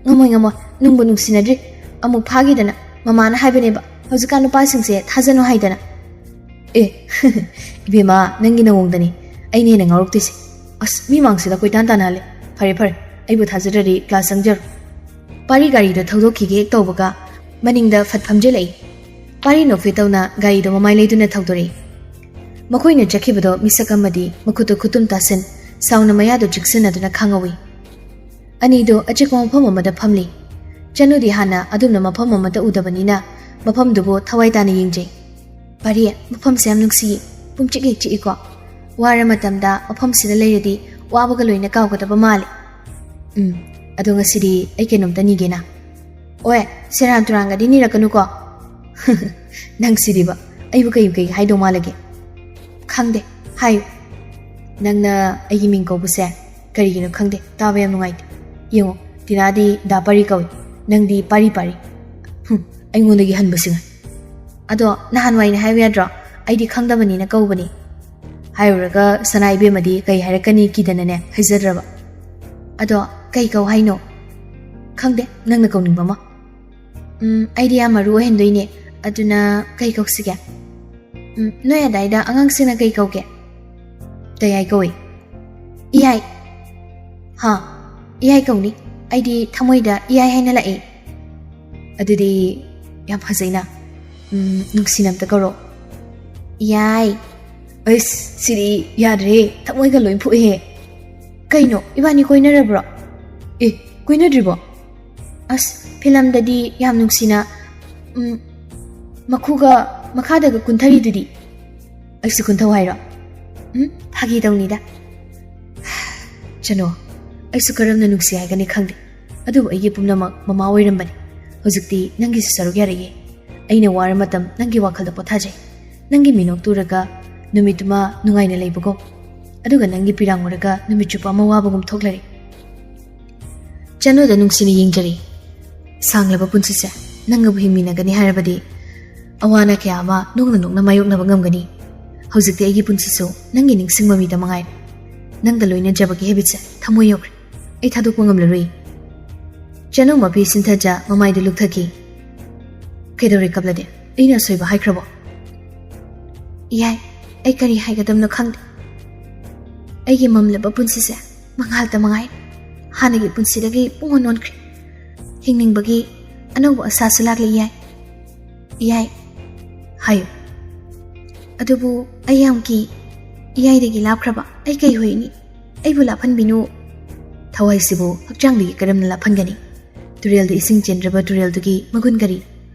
"ꯉꯝꯃꯣꯏ, ꯉꯝꯃꯣꯏ, ꯅꯨꯡꯕꯨ ꯅꯨꯡꯁꯤꯅꯗ꯭ꯔꯤ꯫ ꯑꯃꯨꯛ ꯐꯥꯈꯤꯗꯅ꯫ ꯃꯃꯥꯅ ꯍꯥꯏꯕꯅꯦꯕ, ꯍꯧꯖꯤꯛꯀꯥꯟ ꯅꯨꯄꯥꯁꯤꯡꯁꯦ ꯊꯥꯖꯅꯨ ꯍꯥꯏꯗꯅ꯫" "ꯑꯦ, ꯏꯕꯦꯝꯃ, ꯅꯪꯒꯤ ꯅꯑꯣꯡꯗꯅꯤ ꯑꯩꯅ ꯍꯦꯟꯅ ꯉꯥꯎꯔꯛꯇꯣꯏꯁꯦ꯫ ꯑꯁ, ꯃꯤ ꯃꯥꯡꯁꯤꯗ ꯀꯣꯏꯇꯥꯟ ꯇꯥꯟꯅꯍꯜꯂꯦ꯫ ꯐꯔꯦ, ꯐꯔꯦ, ꯑꯩꯕꯨ ꯊꯥꯖꯗ꯭ꯔꯗꯤ ꯀ꯭ꯂꯥꯁ ꯆꯪꯖꯔꯣ꯫" ꯄꯥꯔꯤ ꯒꯥꯔꯤꯗꯣ ꯊꯧꯗꯣꯛꯈꯤꯒꯦ ꯍꯦꯛ ꯇꯧꯕꯒ ꯃꯅꯤꯡꯗ ꯐꯠ ꯐꯝꯖꯤꯜꯂꯛꯏ꯫ ꯄꯥꯔꯤ ꯅꯣꯛꯐꯦꯠ ꯇꯧꯅ ꯒꯥꯔꯤꯗꯣ ꯃꯃꯥꯏ ꯂꯩꯗꯨꯅ ꯊꯧꯗꯣꯔꯛꯏ꯫ ꯃꯈꯣꯏꯅ ꯆꯠꯈꯤꯕꯗꯣ ꯃꯤꯁꯛ ꯑꯃꯗꯤ ꯃꯈꯨꯠꯇ ꯈꯨꯇꯨꯝ ꯇꯥꯁꯤꯟ, ꯁꯥꯎꯅ ꯃꯌꯥꯗꯨ ꯆꯤꯛꯁꯤꯟꯅꯗꯨꯅ ꯈꯥꯡꯍꯧꯏ꯫ ꯑꯅꯤꯗꯨ ꯑꯆꯤꯛꯄ ꯃꯐꯝ ꯑꯃꯗ ꯐꯝꯂꯤ꯫ ꯆꯅꯨꯗꯤ ꯍꯥꯟꯅ ꯑꯗꯨꯝꯅ ꯃꯐꯝ ꯑꯃꯠꯇ ꯎꯗꯕꯅꯤꯅ ꯃꯐꯝꯗꯨꯕꯨ ꯊꯋꯥꯏ ꯇꯥꯅ ꯌꯦꯡꯖꯩ꯫ "ꯄꯥꯔꯤ, ꯃꯐꯝꯁꯦ ꯌꯥꯝ ꯅꯨꯡꯁꯤꯌꯦ꯫ ꯄꯨꯡꯆꯤꯛ ꯍꯦꯛ ꯆꯤꯛꯏꯀꯣ꯫ ꯋꯥꯔ ꯃꯇꯝꯗ ꯃꯐꯝꯁꯤꯗ ꯂꯩꯔꯗꯤ ꯋꯥꯕꯒ ꯂꯣꯏꯅ ꯀꯥꯎꯒꯗꯕ ꯃꯥꯜꯂꯦ꯫" "ꯎꯝ, ꯑꯗꯣ ꯉꯁꯤꯗꯤ ꯑꯩ ꯀꯩꯅꯣꯝꯇ ꯅꯤꯒꯦꯅ꯫" "ꯑꯣꯏ, ꯁꯦꯔꯥꯟ ꯇꯨꯔꯥꯟꯒꯗꯤ ꯅꯤꯔꯛꯀꯅꯨꯀꯣ꯫" "ꯅꯪ ꯁꯤꯗꯤꯕ, ꯑꯩꯕꯨ ꯀꯩ ꯀꯩ ꯍꯥꯏꯗꯧ ꯃꯥꯜꯂꯒꯦ?" "ꯈꯪꯗꯦ, ꯍꯥꯏꯌꯨ꯫" "ꯅꯪꯅ ꯑꯩꯒꯤ ꯃꯤꯡ ꯀꯧꯕꯁꯦ ꯀꯔꯤꯒꯤꯅꯣ ꯈꯪꯗꯦ, ꯇꯥꯕ ꯌꯥꯝ ꯅꯨꯡꯉꯥꯏꯇꯦ꯫ ꯌꯦꯡꯉꯣ, ꯇꯤꯅꯥꯗꯤ ꯗꯥ ꯄꯥꯔꯤ ꯀꯧꯏ, ꯅꯪꯗꯤ ꯄꯥꯔꯤ ꯄꯥꯔꯤ꯫ ꯍꯨꯝ, ꯑꯩꯉꯣꯟꯗꯒꯤ ꯍꯟꯕꯁꯤꯡ꯫ ꯑꯗꯣ ꯅꯍꯥꯟꯋꯥꯏꯅ ꯍꯥꯏꯕ ꯌꯥꯗ꯭ꯔꯣ? ꯑꯩꯗꯤ ꯈꯪꯗꯕꯅꯤꯅ ꯀꯧꯕꯅꯤ꯫" ꯍꯥꯏꯔꯨꯔꯒ ꯁꯅꯥ ꯏꯕꯦꯝꯃꯗꯤ ꯀꯩ ꯍꯥꯏꯔꯛꯀꯅꯤ ꯀꯤꯗꯅꯅꯦ ꯍꯥꯏꯖꯗ꯭ꯔꯕ꯫ "ꯑꯗꯣ ꯀꯩ ꯀꯧ ꯍꯥꯏꯅꯣ?" "ꯈꯪꯗꯦ, ꯅꯪꯅ ꯀꯧꯅꯤꯡꯕ ꯑꯃ꯫" "ꯎꯝ, ꯑꯩꯗꯤ ꯌꯥꯝ ꯃꯔꯨ ꯑꯣꯏꯍꯟꯗꯣꯏꯅꯦ꯫ ꯑꯗꯨꯅ ꯀꯩ ꯀꯧꯁꯤꯒꯦ?" "ꯎꯝ, ꯅꯣꯏ ꯑꯗꯥꯏꯗ ꯑꯉꯥꯡꯁꯤꯡꯅ ꯀꯩ ꯀꯧꯒꯦ?" "ꯇꯌꯥꯏ ꯀꯧꯏ꯫" "ꯏꯌꯥꯏ?" "ꯍꯥ, ꯏꯌꯥꯏ ꯀꯧꯅꯤ꯫ ꯑꯩꯗꯤ ꯊꯃꯣꯏꯗ ꯏꯌꯥꯏ ꯍꯥꯏꯅ ꯂꯥꯛꯏ꯫" "ꯑꯗꯨꯗꯤ ꯌꯥꯝ ꯐꯖꯩꯅ꯫ ꯎꯝ, ꯅꯨꯡꯁꯤꯅ ꯑꯝꯇ ꯀꯧꯔꯣ꯫" "ꯏꯌꯥꯏ꯫" ꯑꯩꯁ, ꯁꯤꯗꯤ ꯌꯥꯗ꯭ꯔꯦ, ꯊꯃꯣꯏꯒ ꯂꯣꯏ ꯐꯨꯛꯑꯦꯍꯦ꯫ ꯀꯩꯅꯣ, ꯏꯕꯥꯅꯤ ꯀꯣꯏꯅꯔꯕ꯭ꯔꯣ? ꯑꯦ, ꯀꯣꯏꯅꯗ꯭ꯔꯤꯕꯣ? ꯑꯁ, ꯐꯤꯂꯝꯗꯗꯤ ꯌꯥꯝ ꯅꯨꯡꯁꯤꯅ, ꯎꯝ, ꯃꯈꯨꯒ ꯃꯈꯥꯗꯒ ꯀꯨꯟꯊꯔꯤꯗꯨꯗꯤ꯫ ꯑꯩꯁꯨ ꯀꯨꯟꯊꯧ ꯍꯥꯏꯔꯣ? ꯎꯝ, ꯐꯥꯒꯤ ꯇꯧꯅꯤꯗ꯫ ꯆꯅꯣ, ꯑꯩꯁꯨ ꯀꯔꯝꯅ ꯅꯨꯡꯁꯤ ꯍꯥꯏꯒꯅꯤ ꯈꯪꯗꯦ, ꯑꯗꯨꯕꯨ ꯑꯩꯒꯤ ꯄꯨꯝꯅꯃꯛ ꯃꯃꯥ ꯑꯣꯏꯔꯝꯕꯅꯤ꯫ ꯍꯧꯖꯤꯛꯇꯤ ꯅꯪꯒꯤꯁꯨ ꯁꯔꯨꯛ ꯌꯥꯔꯛꯑꯦ꯫ ꯑꯩꯅ ꯋꯥꯔ ꯃꯇꯝ ꯅꯪꯒꯤ ꯋꯥꯈꯜꯗ ꯄꯣꯊꯥꯖꯩ꯫ ꯅꯪꯒꯤ ꯃꯤꯅꯣꯛ ꯇꯨꯔꯒ ꯅꯨꯃꯤꯠꯇꯨꯃ ꯅꯨꯡꯉꯥꯏꯅ ꯂꯩꯕꯒꯨꯝ, ꯑꯗꯨꯒ ꯅꯪꯒꯤ ꯄꯤꯔꯥꯡ ꯎꯔꯒ ꯅꯨꯃꯤꯠ ꯆꯨꯞꯄ ꯑꯃ ꯋꯥꯕꯒꯨꯝ ꯊꯣꯛꯂꯔꯦ꯫ ꯆꯅꯨꯗ ꯅꯨꯡꯁꯤꯅ ꯌꯦꯡꯖꯔꯤ꯫ ꯁꯥꯡꯂꯕ ꯄꯨꯟꯁꯤꯁꯦ ꯅꯪꯒꯕꯨ ꯍꯤꯡꯃꯤꯟꯅꯒꯅꯤ ꯍꯥꯏꯔꯕꯗꯤ, ꯑꯋꯥ ꯑꯅꯥ ꯀꯌꯥ ꯑꯃ ꯅꯣꯛꯅ ꯅꯣꯛꯅ ꯃꯥꯌꯣꯛꯅꯕ ꯉꯝꯒꯅꯤ꯫ ꯍꯧꯖꯤꯛꯇꯤ ꯑꯩꯒꯤ ꯄꯨꯟꯁꯤꯁꯨ ꯅꯪꯒꯤ ꯅꯤꯡꯁꯤꯡ ꯃꯃꯤꯗ ꯃꯉꯥꯏꯔꯦ꯫ ꯅꯪꯒ ꯂꯣꯏꯅꯖꯕꯒꯤ ꯍꯦꯕꯤꯠꯁꯦ ꯊꯃꯣꯏ ꯌꯧꯈ꯭ꯔꯦ꯫ ꯑꯩ ꯊꯥꯗꯣꯛꯄ ꯉꯝꯂꯔꯣꯏ꯫ ꯆꯅꯨ ꯃꯄꯤ ꯁꯤꯟꯊꯖ ꯃꯃꯥꯏꯗꯨ ꯂꯨꯞꯊꯈꯤ꯫ ꯀꯩꯗꯧꯔꯦ ꯀꯞꯂꯗꯤ? ꯑꯩꯅ ꯑꯁꯣꯏꯕ ꯍꯥꯏꯈ꯭ꯔꯕꯣ? ꯌꯥꯏ, ꯑꯩ ꯀꯔꯤ ꯍꯥꯏꯒꯗꯕꯅꯣ ꯈꯪꯗꯦ꯫ ꯑꯩꯒꯤ ꯃꯝꯂꯕ ꯄꯨꯟꯁꯤꯁꯦ ꯃꯉꯥꯜꯇ ꯃꯉꯥꯏꯔꯦ꯫ ꯍꯥꯟꯅꯒꯤ ꯄꯨꯟꯁꯤꯗꯒꯤ ꯄꯨꯡꯑꯣꯟ ꯑꯣꯟꯈ꯭ꯔꯦ꯫ ꯍꯤꯡꯅꯤꯡꯕꯒꯤ ꯑꯅꯧꯕ ꯑꯁꯥꯁꯨ ꯂꯥꯛꯂꯦ, ꯏꯌꯥꯏ꯫ ꯏꯌꯥꯏ, ꯍꯥꯏꯌꯨ꯫ ꯑꯗꯨꯕꯨ ꯑꯩ ꯌꯥꯝ ꯀꯤ꯫ ꯏꯌꯥꯏꯗꯒꯤ ꯂꯥꯞꯈ꯭ꯔꯕ ꯑꯩ ꯀꯩ ꯑꯣꯏꯅꯤ? ꯑꯩꯕꯨ ꯂꯥꯞꯍꯟꯕꯤꯅꯨ꯫ ꯊꯋꯥꯏꯁꯤꯕꯨ ꯍꯛꯆꯥꯡꯗꯒꯤ ꯀꯔꯝꯅ ꯂꯥꯞꯍꯟꯒꯅꯤ? ꯇꯨꯔꯦꯜꯗ ꯏꯁꯤꯡ ꯆꯦꯟꯗ꯭ꯔꯕ ꯇꯨꯔꯦꯜꯗꯨꯒꯤ ꯃꯒꯨꯟ ꯀꯔꯤ?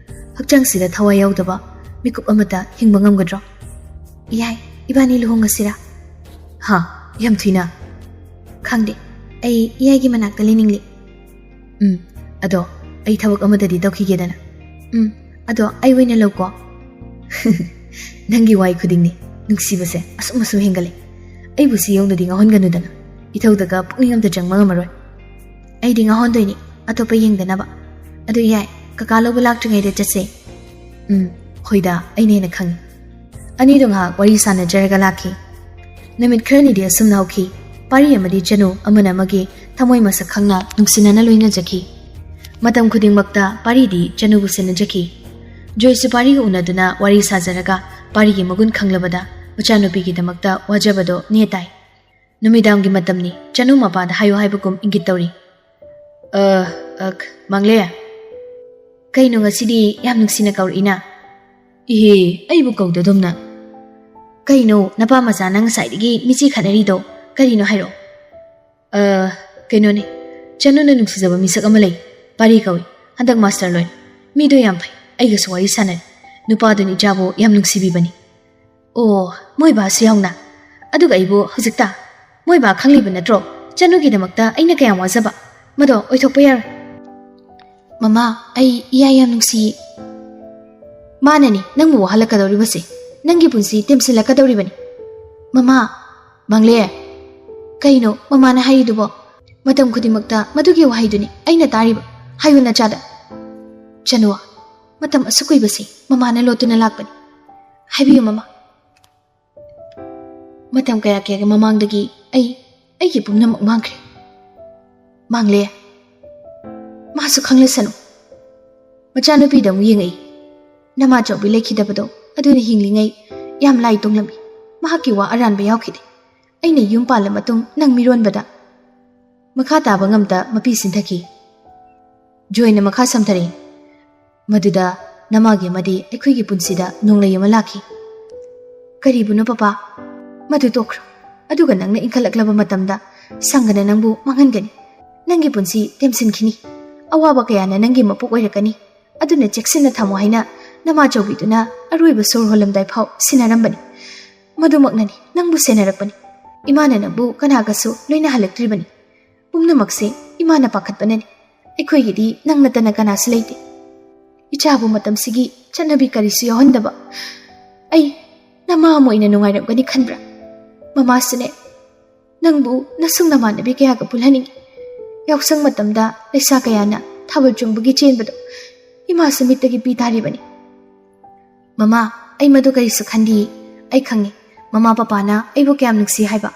ꯍꯛꯆꯥꯡꯁꯤꯗ ꯊꯋꯥꯏ ꯌꯥꯎꯗꯕ ꯃꯤꯀꯨꯞ ꯑꯃꯠꯇ ꯍꯤꯡꯕ ꯉꯝꯒꯗ꯭ꯔꯣ? ꯏꯌꯥꯏ, ꯏꯕꯥꯅꯤ ꯂꯨꯍꯣꯡꯉꯁꯤꯔꯥ? ꯍꯥ, ꯌꯥꯝ ꯊꯨꯏꯅ꯫ ꯈꯪꯗꯦ, ꯑꯩ ꯏꯌꯥꯏꯒꯤ ꯃꯅꯥꯛꯇ ꯂꯩꯅꯤꯡꯂꯤ꯫ ꯎꯝ, ꯑꯗꯣ ꯑꯩ ꯊꯕꯛ ꯑꯃꯗꯗꯤ ꯇꯧꯈꯤꯒꯦꯗꯅ꯫ ꯎꯝ, ꯑꯗꯣ ꯑꯩ ꯑꯣꯏꯅ ꯂꯧꯀꯣ꯫ ꯅꯪꯒꯤ ꯋꯥꯍꯩ ꯈꯨꯗꯤꯡꯅꯤ ꯅꯨꯡꯁꯤꯕꯁꯦ ꯑꯁꯨꯝ ꯑꯁꯨꯝ ꯍꯦꯟꯒꯠꯂꯦ꯫ ꯑꯩꯕꯨ ꯁꯤ ꯌꯧꯅꯗꯤ ꯉꯥꯎꯍꯟꯒꯅꯨꯗꯅ, ꯏꯊꯧꯗꯒ ꯄꯨꯛꯅꯤꯡ ꯑꯝꯇ ꯆꯪꯕ ꯉꯝꯃꯔꯣꯏ꯫ ꯑꯩꯗꯤ ꯉꯥꯎꯍꯟꯗꯣꯏꯅꯤ, ꯑꯇꯣꯞꯄ ꯌꯦꯡꯗꯅꯕ꯫ ꯑꯗꯨ ꯏꯌꯥꯏ, ꯀꯀꯥ ꯂꯧꯕ ꯂꯥꯛꯇ꯭ꯔꯤꯉꯩꯗ ꯆꯠꯁꯦ꯫ ꯎꯝ, ꯍꯣꯏꯗ, ꯑꯩꯅ ꯍꯦꯟꯅ ꯈꯪꯉꯤ꯫ ꯑꯅꯤꯗꯨ ꯉꯥꯏꯍꯥꯛ ꯋꯥꯔꯤ ꯁꯥꯟꯅꯖꯔꯒ ꯂꯥꯛꯈꯤ꯫ ꯅꯨꯃꯤꯠ ꯈꯔꯅꯤꯗꯤ ꯑꯁꯨꯝꯅ ꯍꯧꯈꯤ꯫ ꯄꯥꯔꯤ ꯑꯃꯗꯤ ꯆꯅꯨ ꯑꯃꯅ ꯑꯃꯒꯤ ꯊꯃꯣꯏ ꯃꯁꯛ ꯈꯪꯅ ꯅꯨꯡꯁꯤꯅꯅ ꯂꯣꯏꯅꯖꯈꯤ꯫ ꯃꯇꯝ ꯈꯨꯗꯤꯡꯃꯛꯇ ꯄꯥꯔꯤꯗꯤ ꯆꯅꯨꯕꯨ ꯁꯦꯟꯅꯖꯈꯤ꯫ ꯖꯣꯏꯁꯨ ꯄꯥꯔꯤꯒ ꯎꯅꯗꯨꯅ ꯋꯥꯔꯤ ꯁꯥꯖꯔꯒ ꯄꯥꯔꯤꯒꯤ ꯃꯒꯨꯟ ꯈꯪꯂꯕꯗ ꯃꯆꯥꯅꯨꯄꯤꯒꯤꯗꯃꯛꯇ ꯋꯥꯖꯕꯗꯣ ꯅꯦ ꯇꯥꯏ꯫ ꯅꯨꯃꯤꯗꯥꯡꯒꯤ ꯃꯇꯝꯅꯤ꯫ ꯆꯅꯨ ꯃꯄꯥꯗ ꯍꯥꯏꯌꯨ ꯍꯥꯏꯕꯒꯨꯝ ꯏꯪꯒꯤꯠ ꯇꯧꯔꯤ꯫ "ꯑ, ꯑ, ꯃꯪꯂꯦ꯫ ꯀꯩꯅꯣ ꯉꯁꯤꯗꯤ ꯌꯥꯝ ꯅꯨꯡꯁꯤꯅ ꯀꯧꯔꯛꯏꯅ?" "ꯏꯍꯦ, ꯑꯩꯕꯨ ꯀꯧꯗꯗꯣꯝꯅ꯫ ꯀꯩꯅꯣ ꯅꯄꯥ ꯃꯆꯥ ꯅꯪ ꯉꯁꯥꯏꯗꯒꯤ ꯃꯤꯆꯤ ꯈꯠꯅꯔꯤꯗꯣ? ꯀꯔꯤꯅꯣ ꯍꯥꯏꯔꯛꯑꯣ?" ꯑ, ꯀꯩꯅꯣꯅꯦ, ꯆꯅꯨꯅ ꯅꯨꯡꯁꯤꯖꯕ ꯃꯤꯁꯛ ꯑꯃ ꯂꯩ꯫ ꯄꯥꯔꯤ ꯀꯧꯏ꯫ ꯍꯟꯗꯛ ꯃꯥꯁꯇꯔ ꯂꯣꯏꯔꯦ꯫ ꯃꯤꯗꯣ ꯌꯥꯝ ꯐꯩ꯫ ꯑꯩꯒꯁꯨ ꯋꯥꯔꯤ ꯁꯥꯟꯅꯔꯦ꯫ ꯅꯨꯄꯥꯗꯨꯅ ꯏꯆꯥꯕꯨ ꯌꯥꯝ ꯅꯨꯡꯁꯤꯕꯤꯕꯅꯤ꯫ ꯑꯣ, ꯃꯣꯏ ꯕꯥꯁꯨ ꯌꯥꯎꯅ꯫ ꯑꯗꯨꯒ ꯑꯩꯕꯨ ꯍꯧꯖꯤꯛꯇ ꯃꯣꯏ ꯕꯥ ꯈꯪꯂꯤꯕ ꯅꯠꯇ꯭ꯔꯣ? ꯆꯅꯨꯒꯤꯗꯃꯛꯇ ꯑꯩꯅ ꯀꯌꯥꯝ ꯋꯥꯖꯕ꯫ ꯃꯗꯣ ꯑꯣꯏꯊꯣꯛꯄ ꯌꯥꯔꯣꯏ꯫ ꯃꯃꯥ, ꯑꯩ ꯏꯌꯥ ꯌꯥꯝ ꯅꯨꯡꯁꯤꯌꯦ꯫ ꯃꯥꯅꯅꯤ ꯅꯪꯕꯨ ꯋꯥꯍꯜꯂꯛꯀꯗꯧꯔꯤꯕꯁꯦ꯫ ꯅꯪꯒꯤ ꯄꯨꯟꯁꯤ ꯇꯦꯝꯁꯤꯜꯂꯛꯀꯗꯧꯔꯤꯕꯅꯤ꯫ ꯃꯃꯥ, ꯃꯪꯂꯦ꯫ ꯀꯩꯅꯣ ꯃꯃꯥꯅ ꯍꯥꯏꯔꯤꯗꯨꯕꯣ? ꯃꯇꯝ ꯈꯨꯗꯤꯡꯃꯛꯇ ꯃꯗꯨꯒꯤ ꯋꯥꯍꯩꯗꯨꯅꯤ ꯑꯩꯅ ꯇꯥꯔꯤꯕ꯫ ꯍꯥꯏꯌꯨ ꯅꯆꯥꯗ꯫ ꯆꯅꯨ, ꯃꯇꯝ ꯑꯁꯨꯛ ꯀꯨꯏꯕꯁꯤ ꯃꯃꯥꯅ ꯂꯣꯠꯇꯨꯅ ꯂꯥꯛꯄꯅꯤ꯫ ꯍꯥꯏꯕꯤꯌꯨ ꯃꯃꯥ꯫ ꯃꯇꯝ ꯀꯌꯥ ꯀꯌꯥꯒꯤ ꯃꯃꯥꯡꯗꯒꯤ ꯑꯩ, ꯑꯩꯒꯤ ꯄꯨꯝꯅꯃꯛ ꯃꯥꯡꯈ꯭ꯔꯦ꯫ ꯃꯥꯡꯂꯦ꯫ ꯃꯥꯁꯨ ꯈꯪꯂꯁꯅꯨ꯫ ꯃꯆꯥꯅꯨꯄꯤꯗ ꯑꯃꯨꯛ ꯌꯦꯡꯉꯛꯏ꯫ ꯅꯃꯥ ꯆꯥꯎꯕꯤ ꯂꯩꯈꯤꯗꯕꯗꯣ ꯑꯗꯨꯅ ꯍꯤꯡꯂꯤꯉꯩ ꯌꯥꯝ ꯂꯥꯏ ꯇꯣꯡꯂꯝꯃꯤ꯫ ꯃꯍꯥꯛꯀꯤ ꯋꯥ ꯑꯔꯥꯟꯕ ꯌꯥꯎꯈꯤꯗꯦ꯫ ꯑꯩꯅ ꯌꯨꯝ ꯄꯥꯜꯂ ꯃꯇꯨꯡ ꯅꯪ ꯃꯤꯔꯣꯟꯕꯗ ꯃꯈꯥ ꯇꯥꯕ ꯉꯝꯇ ꯃꯄꯤ ꯁꯤꯟꯊꯈꯤ꯫ ꯖꯣꯏꯅ ꯃꯈꯥ ꯁꯝꯊꯔꯛꯏ꯫ ꯃꯗꯨꯗ ꯅꯃꯥꯒꯤ ꯑꯃꯗꯤ ꯑꯩꯈꯣꯏꯒꯤ ꯄꯨꯟꯁꯤꯗ ꯅꯣꯡꯂꯩ ꯑꯃ ꯂꯥꯛꯈꯤ꯫ ꯀꯔꯤꯕꯨꯅꯣ ꯄꯄꯥ? ꯃꯗꯨ ꯇꯣꯛꯈ꯭ꯔꯣ꯫ ꯑꯗꯨꯒ ꯅꯪꯅ ꯏꯟꯈꯠꯂꯛꯂꯕ ꯃꯇꯝꯗ ꯁꯪꯒꯅ ꯅꯪꯕꯨ ꯃꯥꯡꯍꯟꯒꯅꯤ꯫ ꯅꯪꯒꯤ ꯄꯨꯟꯁꯤ ꯇꯦꯝꯁꯤꯟꯈꯤꯅꯤ꯫ ꯑꯋꯥꯕ ꯀꯌꯥꯅ ꯅꯪꯒꯤ ꯃꯄꯣꯛ ꯑꯣꯏꯔꯛꯀꯅꯤ꯫ ꯑꯗꯨꯅ ꯆꯦꯛꯁꯤꯟꯅ ꯊꯝꯃꯨ ꯍꯥꯏꯅ ꯅꯃꯥ ꯆꯧꯕꯤꯗꯨꯅ ꯑꯔꯣꯏꯕ ꯁꯣꯔ ꯍꯣꯜꯂꯝꯗꯥꯏ ꯐꯥꯎ ꯁꯤꯟꯅꯔꯝꯕꯅꯤ꯫ ꯃꯗꯨꯃꯛꯅꯅꯤ ꯅꯪꯕꯨ ꯁꯦꯟꯅꯔꯛꯄꯅꯤ꯫ ꯏꯃꯥꯅ ꯅꯪꯕꯨ ꯀꯅꯥꯒꯁꯨ ꯂꯣꯏꯅꯍꯜꯂꯛꯇ꯭ꯔꯤꯕꯅꯤ꯫ ꯄꯨꯝꯅꯃꯛꯁꯦ ꯏꯃꯥꯅ ꯄꯥꯈꯠꯄꯅꯅꯤ꯫ ꯑꯩꯈꯣꯏꯒꯤꯗꯤ ꯅꯪ ꯅꯠꯇꯅ ꯀꯅꯥꯁꯨ ꯂꯩꯇꯦ꯫ ꯏꯆꯥꯕꯨ ꯃꯇꯝꯁꯤꯒꯤ ꯆꯠꯅꯕꯤ ꯀꯔꯤꯁꯨ ꯌꯥꯎꯍꯟꯗꯕ꯫ ꯑꯩ ꯅꯃꯥ ꯑꯃ ꯑꯣꯏꯅ ꯅꯨꯡꯉꯥꯏꯔꯝꯒꯅꯤ ꯈꯟꯕ꯭ꯔꯥ? ꯃꯃꯥꯁꯨꯅꯦ, ꯅꯪꯕꯨ ꯅꯁꯨꯡ ꯅꯃꯥꯟꯅꯕꯤ ꯀꯌꯥꯒ ꯄꯨꯜꯍꯟꯅꯤꯡꯉꯤ꯫ ꯌꯥꯎꯁꯪ ꯃꯇꯝꯗ ꯂꯩꯁꯥ ꯀꯌꯥꯅ ꯊꯥꯕꯜ ꯆꯣꯡꯕꯒꯤ ꯆꯦꯟꯕꯗꯣ ꯏꯃꯥꯁꯨ ꯃꯤꯠꯇꯒꯤ ꯄꯤ ꯇꯥꯔꯤꯕꯅꯤ꯫ ꯃꯃꯥ, ꯑꯩ ꯃꯗꯨ ꯀꯔꯤꯁꯨ ꯈꯟꯗꯤꯌꯦ꯫ ꯑꯩ ꯈꯪꯉꯤ, ꯃꯃꯥ ꯄꯄꯥꯅ ꯑꯩꯕꯨ ꯀꯌꯥꯝ ꯅꯨꯡꯁꯤ ꯍꯥꯏꯕ꯫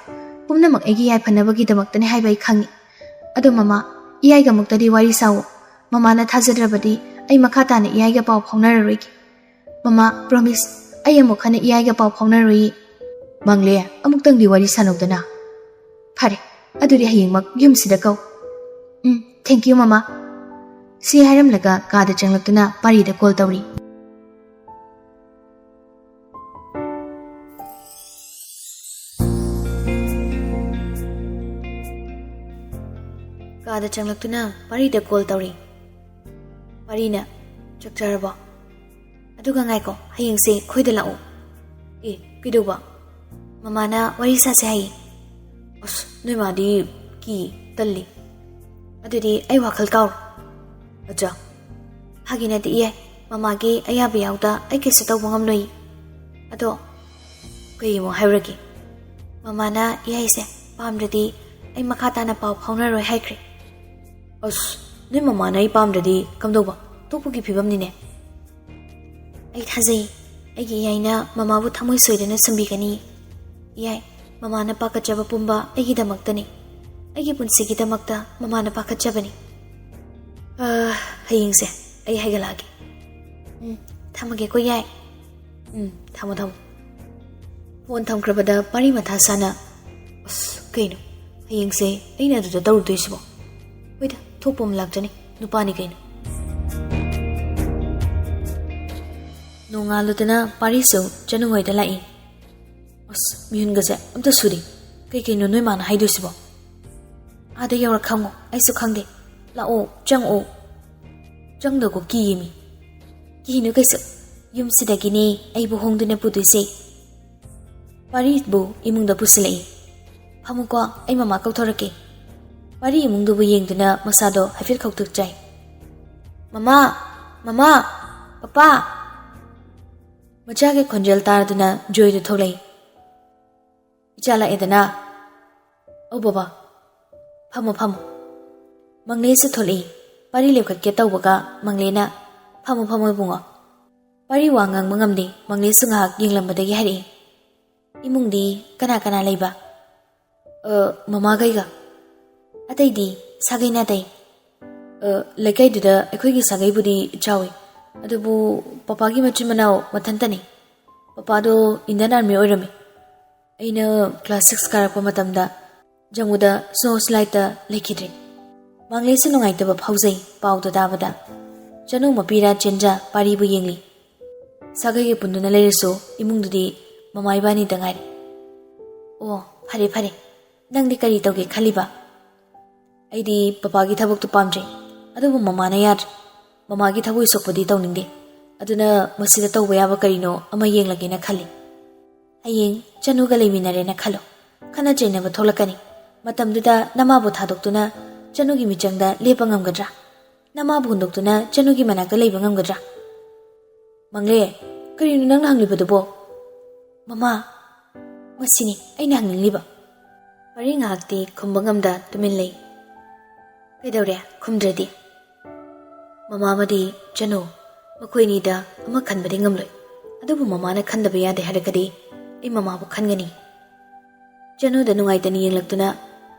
ꯄꯨꯝꯅꯃꯛ ꯑꯩꯒꯤ ꯌꯥꯏꯐꯅꯕꯒꯤꯗꯃꯛꯇꯅꯤ ꯍꯥꯏꯕ ꯑꯩ ꯈꯪꯉꯤ꯫ ꯑꯗꯣ ꯃꯃꯥ, ꯏꯌꯥꯏꯒ ꯑꯃꯨꯛꯇꯗꯤ ꯋꯥꯔꯤ ꯁꯥꯋꯣ꯫ ꯃꯃꯥꯅ ꯊꯥꯖꯗ꯭ꯔꯕꯗꯤ ꯑꯩ ꯃꯈꯥ ꯇꯥꯅ ꯏꯌꯥꯏꯒ ꯄꯥꯎ ꯐꯥꯎꯅꯔꯔꯣꯏꯒꯦ꯫ ꯃꯃꯥ, promise, ꯑꯩ ꯑꯃꯨꯛ ꯍꯟꯅ ꯏꯌꯥꯏꯒ ꯄꯥꯎ ꯐꯥꯎꯅꯔꯣꯏꯌꯦ꯫ ꯃꯪꯂꯦ, ꯑꯃꯨꯛꯇꯪꯗꯤ ꯋꯥꯔꯤ ꯁꯥꯟꯅꯧꯗꯅ꯫ ꯐꯔꯦ, ꯑꯗꯨꯗꯤ ꯍꯌꯦꯡꯃꯛ ꯌꯨꯝꯁꯤꯗ ꯀꯧ꯫ ꯎꯝ, thank you ꯃꯃꯥ꯫ ꯁꯤ ꯍꯥꯏꯔꯝꯂꯒ ꯀꯥꯗ ꯆꯪꯂꯛꯇꯨꯅ ꯄꯥꯔꯤꯗ call ꯇꯧꯔꯤ꯫ ꯀꯥꯗ ꯆꯪꯂꯛꯇꯨꯅ ꯄꯥꯔꯤꯗ ꯀꯣꯜ ꯇꯧꯔꯤ꯫ ꯄꯥꯔꯤꯅ, "ꯆꯥꯛ ꯆꯥꯔꯕꯣ? ꯑꯗꯨꯒ ꯉꯥꯏꯀꯣ, ꯍꯌꯦꯡꯁꯦ ꯑꯩꯈꯣꯏꯗ ꯂꯥꯛꯑꯣ꯫" "ꯑꯦ, ꯀꯩꯗꯧꯕ? ꯃꯃꯥꯅ ꯋꯥꯔꯤ ꯁꯥꯁꯦ ꯍꯥꯏꯌꯦ꯫" "ꯑꯁ, ꯅꯣꯏ ꯃꯥꯗꯤ ꯀꯤ, ꯇꯜꯂꯤ꯫ ꯑꯗꯨꯗꯤ ꯑꯩ ꯋꯥꯈꯜ ꯀꯥꯎꯔꯣ꯫" "ꯑꯆꯥ, ꯐꯥꯒꯤ ꯅꯠꯇꯦ ꯏꯌꯥꯏ, ꯃꯃꯥꯒꯤ ꯑꯌꯥꯕ ꯌꯥꯎꯗ ꯑꯩ ꯀꯩꯁꯨ ꯇꯧꯕ ꯉꯝꯂꯣꯏ꯫" "ꯑꯗꯣ ꯀꯩ ꯑꯃꯨꯛ ꯍꯥꯏꯔꯨꯔꯒꯦ?" "ꯃꯃꯥꯅ ꯏꯌꯥꯏꯁꯦ ꯄꯥꯝꯗ꯭ꯔꯗꯤ ꯑꯩ ꯃꯈꯥ ꯇꯥꯅ ꯄꯥꯎ ꯐꯥꯎꯅꯔꯣꯏ ꯍꯥꯏꯈ꯭ꯔꯦ꯫" "ꯑꯁ, ꯅꯣꯏ ꯃꯃꯥꯅ ꯑꯩ ꯄꯥꯝꯗ꯭ꯔꯗꯤ ꯀꯝꯗꯧꯕ? ꯇꯣꯛꯄꯒꯤ ꯐꯤꯕꯝꯅꯤꯅꯦ꯫" "ꯑꯩ ꯊꯥꯖꯩ, ꯑꯩꯒꯤ ꯏꯌꯥꯏꯅ ꯃꯃꯥꯕꯨ ꯊꯃꯣꯏ ꯁꯣꯏꯗꯅ ꯁꯨꯝꯕꯤꯒꯅꯤ꯫ ꯏꯌꯥꯏ, ꯃꯃꯥꯅ ꯄꯥꯈꯠꯆꯕ ꯄꯨꯝꯕ ꯑꯩꯒꯤꯗꯃꯛꯇꯅꯤ꯫ ꯑꯩꯒꯤ ꯄꯨꯟꯁꯤꯒꯤꯗꯃꯛꯇ ꯃꯃꯥꯅ ꯄꯥꯈꯠꯆꯕꯅꯤ꯫ ꯑ, ꯍꯌꯦꯡꯁꯦ ꯑꯩ ꯍꯥꯏꯒꯠꯂꯛꯑꯒꯦ꯫ ꯎꯝ, ꯊꯝꯃꯒꯦꯀꯣ ꯏꯌꯥꯏ꯫" "ꯎꯝ, ꯊꯝꯃꯣ, ꯊꯝꯃꯣ꯫" ꯐꯣꯟ ꯊꯝꯈ꯭ꯔꯕꯗ ꯄꯥꯔꯤ ꯃꯊꯥ ꯁꯥꯅ, "ꯑꯁ, ꯀꯩꯅꯣ? ꯍꯌꯦꯡꯁꯦ ꯑꯩꯅ ꯑꯗꯨꯗ ꯇꯧꯔꯨꯗꯣꯏꯁꯤꯕꯣ? ꯍꯣꯏꯗ, ꯊꯣꯛꯄ ꯑꯃ ꯂꯥꯛꯆꯅꯤ, ꯅꯨꯄꯥꯅꯤ ꯀꯩꯅꯣ꯫" ꯅꯣꯡꯉꯥꯜꯂꯨꯗꯅ ꯄꯥꯔꯤꯁꯨ ꯆꯅꯨꯍꯣꯏꯗ ꯂꯥꯛꯏ꯫ "ꯑꯁ, ꯃꯤꯍꯨꯟꯒꯁꯦ ꯑꯝꯇ ꯁꯨꯗꯦ꯫ ꯀꯩꯀꯩꯅꯣ ꯅꯣꯏ ꯃꯥꯅ ꯍꯥꯏꯗꯣꯏꯁꯤꯕꯣ?" "ꯑꯥꯗ ꯌꯧꯔꯛ ꯈꯪꯉꯣ, ꯑꯩꯁꯨ ꯈꯪꯗꯦ꯫ ꯂꯥꯛꯑꯣ, ꯆꯪꯉꯛꯑꯣ꯫" "ꯆꯪꯗꯧꯕ ꯀꯤꯌꯦꯃꯤ꯫" "ꯀꯤꯅꯨ ꯀꯩꯁꯨ, ꯌꯨꯝꯁꯤꯗꯒꯤꯅꯦ ꯑꯩꯕꯨ ꯍꯣꯡꯗꯨꯅ ꯄꯨꯗꯣꯏꯁꯦ꯫" ꯄꯥꯔꯤꯕꯨ ꯏꯃꯨꯡꯗ ꯄꯨꯁꯤꯜꯂꯛꯏ꯫ "ꯐꯝꯃꯨꯀꯣ, ꯑꯩ ꯃꯃꯥ ꯀꯧꯊꯣꯔꯛꯀꯦ꯫" ꯄꯥꯔꯤ ꯏꯃꯨꯡꯗꯨꯕꯨ ꯌꯦꯡꯗꯨꯅ ꯃꯁꯥꯗꯣ ꯍꯥꯏꯐꯦꯠ ꯈꯧꯇꯨꯛ ꯆꯥꯏ꯫ "ꯃꯃꯥ! ꯃꯃꯥ! ꯄꯄꯥ!" ꯃꯆꯥꯒꯤ ꯈꯣꯟꯖꯦꯜ ꯇꯥꯗꯨꯅ ꯖꯣꯏꯗꯨ ꯊꯣꯛꯂꯛꯏ꯫ "ꯏꯆꯥ ꯂꯥꯛꯑꯦꯗꯅ꯫" "ꯑꯧ ꯕꯕꯥ, ꯐꯝꯃꯣ, ꯐꯝꯃꯣ꯫" ꯃꯪꯂꯦꯁꯨ ꯊꯣꯛꯂꯛꯏ꯫ ꯄꯥꯔꯤ ꯂꯦꯞꯈꯠꯀꯦ ꯇꯧꯕꯒ ꯃꯪꯂꯦꯅ, "ꯐꯝꯃꯣ, ꯐꯝꯃꯣ ꯏꯕꯨꯡꯉꯣ꯫" ꯄꯥꯔꯤ ꯋꯥ ꯉꯥꯡꯕ ꯉꯝꯗꯦ꯫ ꯃꯪꯂꯦꯁꯨ ꯉꯥꯏꯍꯥꯛ ꯌꯦꯡꯂꯝꯕꯗꯒꯤ ꯍꯥꯏꯔꯛꯏ, "ꯏꯃꯨꯡꯗꯤ ꯀꯅꯥ ꯀꯅꯥ ꯂꯩꯕ?" "ꯑ, ꯃꯃꯥꯈꯩꯒ꯫" "ꯑꯇꯩꯗꯤ ꯁꯥꯒꯩ ꯅꯥꯇꯩ?" "ꯑ, ꯂꯩꯀꯥꯏꯗꯨꯗ ꯑꯩꯈꯣꯏꯒꯤ ꯁꯥꯒꯩꯕꯨꯗꯤ ꯆꯥꯎꯏ, ꯑꯗꯨꯕꯨ ꯄꯄꯥꯒꯤ ꯃꯆꯤꯟ ꯃꯅꯥꯎ ꯃꯊꯟꯇꯅꯤ꯫ ꯄꯄꯥꯗꯣ ꯏꯟꯗꯤꯌꯟ ꯑꯥꯔꯃꯤ ꯑꯣꯏꯔꯝꯃꯤ꯫ ꯑꯩꯅ ꯀ꯭ꯂꯥꯁ ꯁꯤꯛꯁ ꯀꯥꯔꯛꯄ ꯃꯇꯝꯗ ꯖꯝꯃꯨꯗ ꯁ꯭ꯅꯣ ꯁ꯭ꯂꯥꯏꯗꯇ ꯂꯩꯈꯤꯗ꯭ꯔꯦ꯫" ꯃꯪꯂꯦꯁꯨ ꯅꯨꯡꯉꯥꯏꯇꯕ ꯐꯥꯎꯖꯩ ꯄꯥꯎꯗꯣ ꯇꯥꯕꯗ꯫ ꯆꯅꯨ ꯃꯄꯤꯔꯥ ꯆꯦꯟꯖ ꯄꯥꯔꯤꯕꯨ ꯌꯦꯡꯂꯤ꯫ ꯁꯥꯒꯩꯒ ꯄꯨꯟꯗꯨꯅ ꯂꯩꯔꯁꯨ ꯏꯃꯨꯡꯗꯨꯗꯤ ꯃꯃꯥ ꯏꯕꯥꯅꯤꯗ ꯉꯥꯏꯔꯦ꯫ "ꯑꯣ, ꯐꯔꯦ ꯐꯔꯦ꯫ ꯅꯪꯗꯤ ꯀꯔꯤ ꯇꯧꯒꯦ ꯈꯜꯂꯤꯕ?" ꯑꯩꯗꯤ ꯄꯄꯥꯒꯤ ꯊꯕꯛꯇꯨ ꯄꯥꯝꯖꯩ, ꯑꯗꯨꯕꯨ ꯃꯃꯥꯅ ꯌꯥꯗ꯭ꯔꯦ꯫ ꯃꯃꯥꯒꯤ ꯊꯕꯛ ꯁꯣꯛꯄꯗꯤ ꯇꯧꯅꯤꯡꯗꯦ꯫ ꯑꯗꯨꯅ ꯃꯁꯤꯗ ꯇꯧꯕ ꯌꯥꯕ ꯀꯔꯤꯅꯣ ꯑꯃ ꯌꯦꯡꯂꯒꯦꯅ ꯈꯜꯂꯤ꯫ ꯍꯌꯦꯡ ꯆꯅꯨꯒ ꯂꯩꯃꯤꯟꯅꯔꯦꯅ ꯈꯜꯂꯣ, ꯈꯠꯅ ꯆꯩꯅꯕ ꯊꯣꯛꯂꯛꯀꯅꯤ꯫ ꯃꯇꯝꯗꯨꯗ ꯅꯃꯥꯕꯨ ꯊꯥꯗꯣꯛꯇꯨꯅ ꯆꯅꯨꯒꯤ ꯃꯤꯆꯪꯗ ꯂꯦꯞꯄ ꯉꯝꯒꯗ꯭ꯔꯥ? ꯅꯃꯥꯕꯨ ꯍꯨꯟꯗꯣꯛꯇꯨꯅ ꯆꯅꯨꯒꯤ ꯃꯅꯥꯛꯇ ꯂꯩꯕ ꯉꯝꯒꯗ꯭ꯔꯥ? ꯃꯪꯂꯦ, ꯀꯔꯤꯅꯣ ꯅꯪꯅ ꯍꯪꯂꯤꯕꯗꯨꯕꯣ? ꯃꯃꯥ, ꯃꯁꯤꯅꯤ ꯑꯩꯅ ꯍꯪꯅꯤꯡꯂꯤꯕ꯫ ꯄꯥꯔꯤ ꯉꯥꯏꯍꯥꯛꯇꯤ ꯈꯨꯝꯕ ꯉꯝꯗ ꯇꯨꯃꯤꯟ ꯂꯩ꯫ ꯀꯩꯗꯧꯔꯦ ꯈꯨꯝꯗ꯭ꯔꯗꯤ? ꯃꯃꯥ ꯑꯃꯗꯤ ꯆꯅꯨ, ꯃꯈꯣꯏꯅꯤꯗ ꯑꯃ ꯈꯟꯕꯗꯤ ꯉꯝꯂꯣꯏ꯫ ꯑꯗꯨꯕꯨ ꯃꯃꯥꯅ ꯈꯟꯗꯕ ꯌꯥꯗꯦ ꯍꯥꯏꯔꯒꯗꯤ ꯑꯩ ꯃꯃꯥꯕꯨ ꯈꯟꯒꯅꯤ꯫ ꯆꯅꯨꯗ ꯅꯨꯡꯉꯥꯏꯇꯅ ꯌꯦꯡꯂꯛꯇꯨꯅ,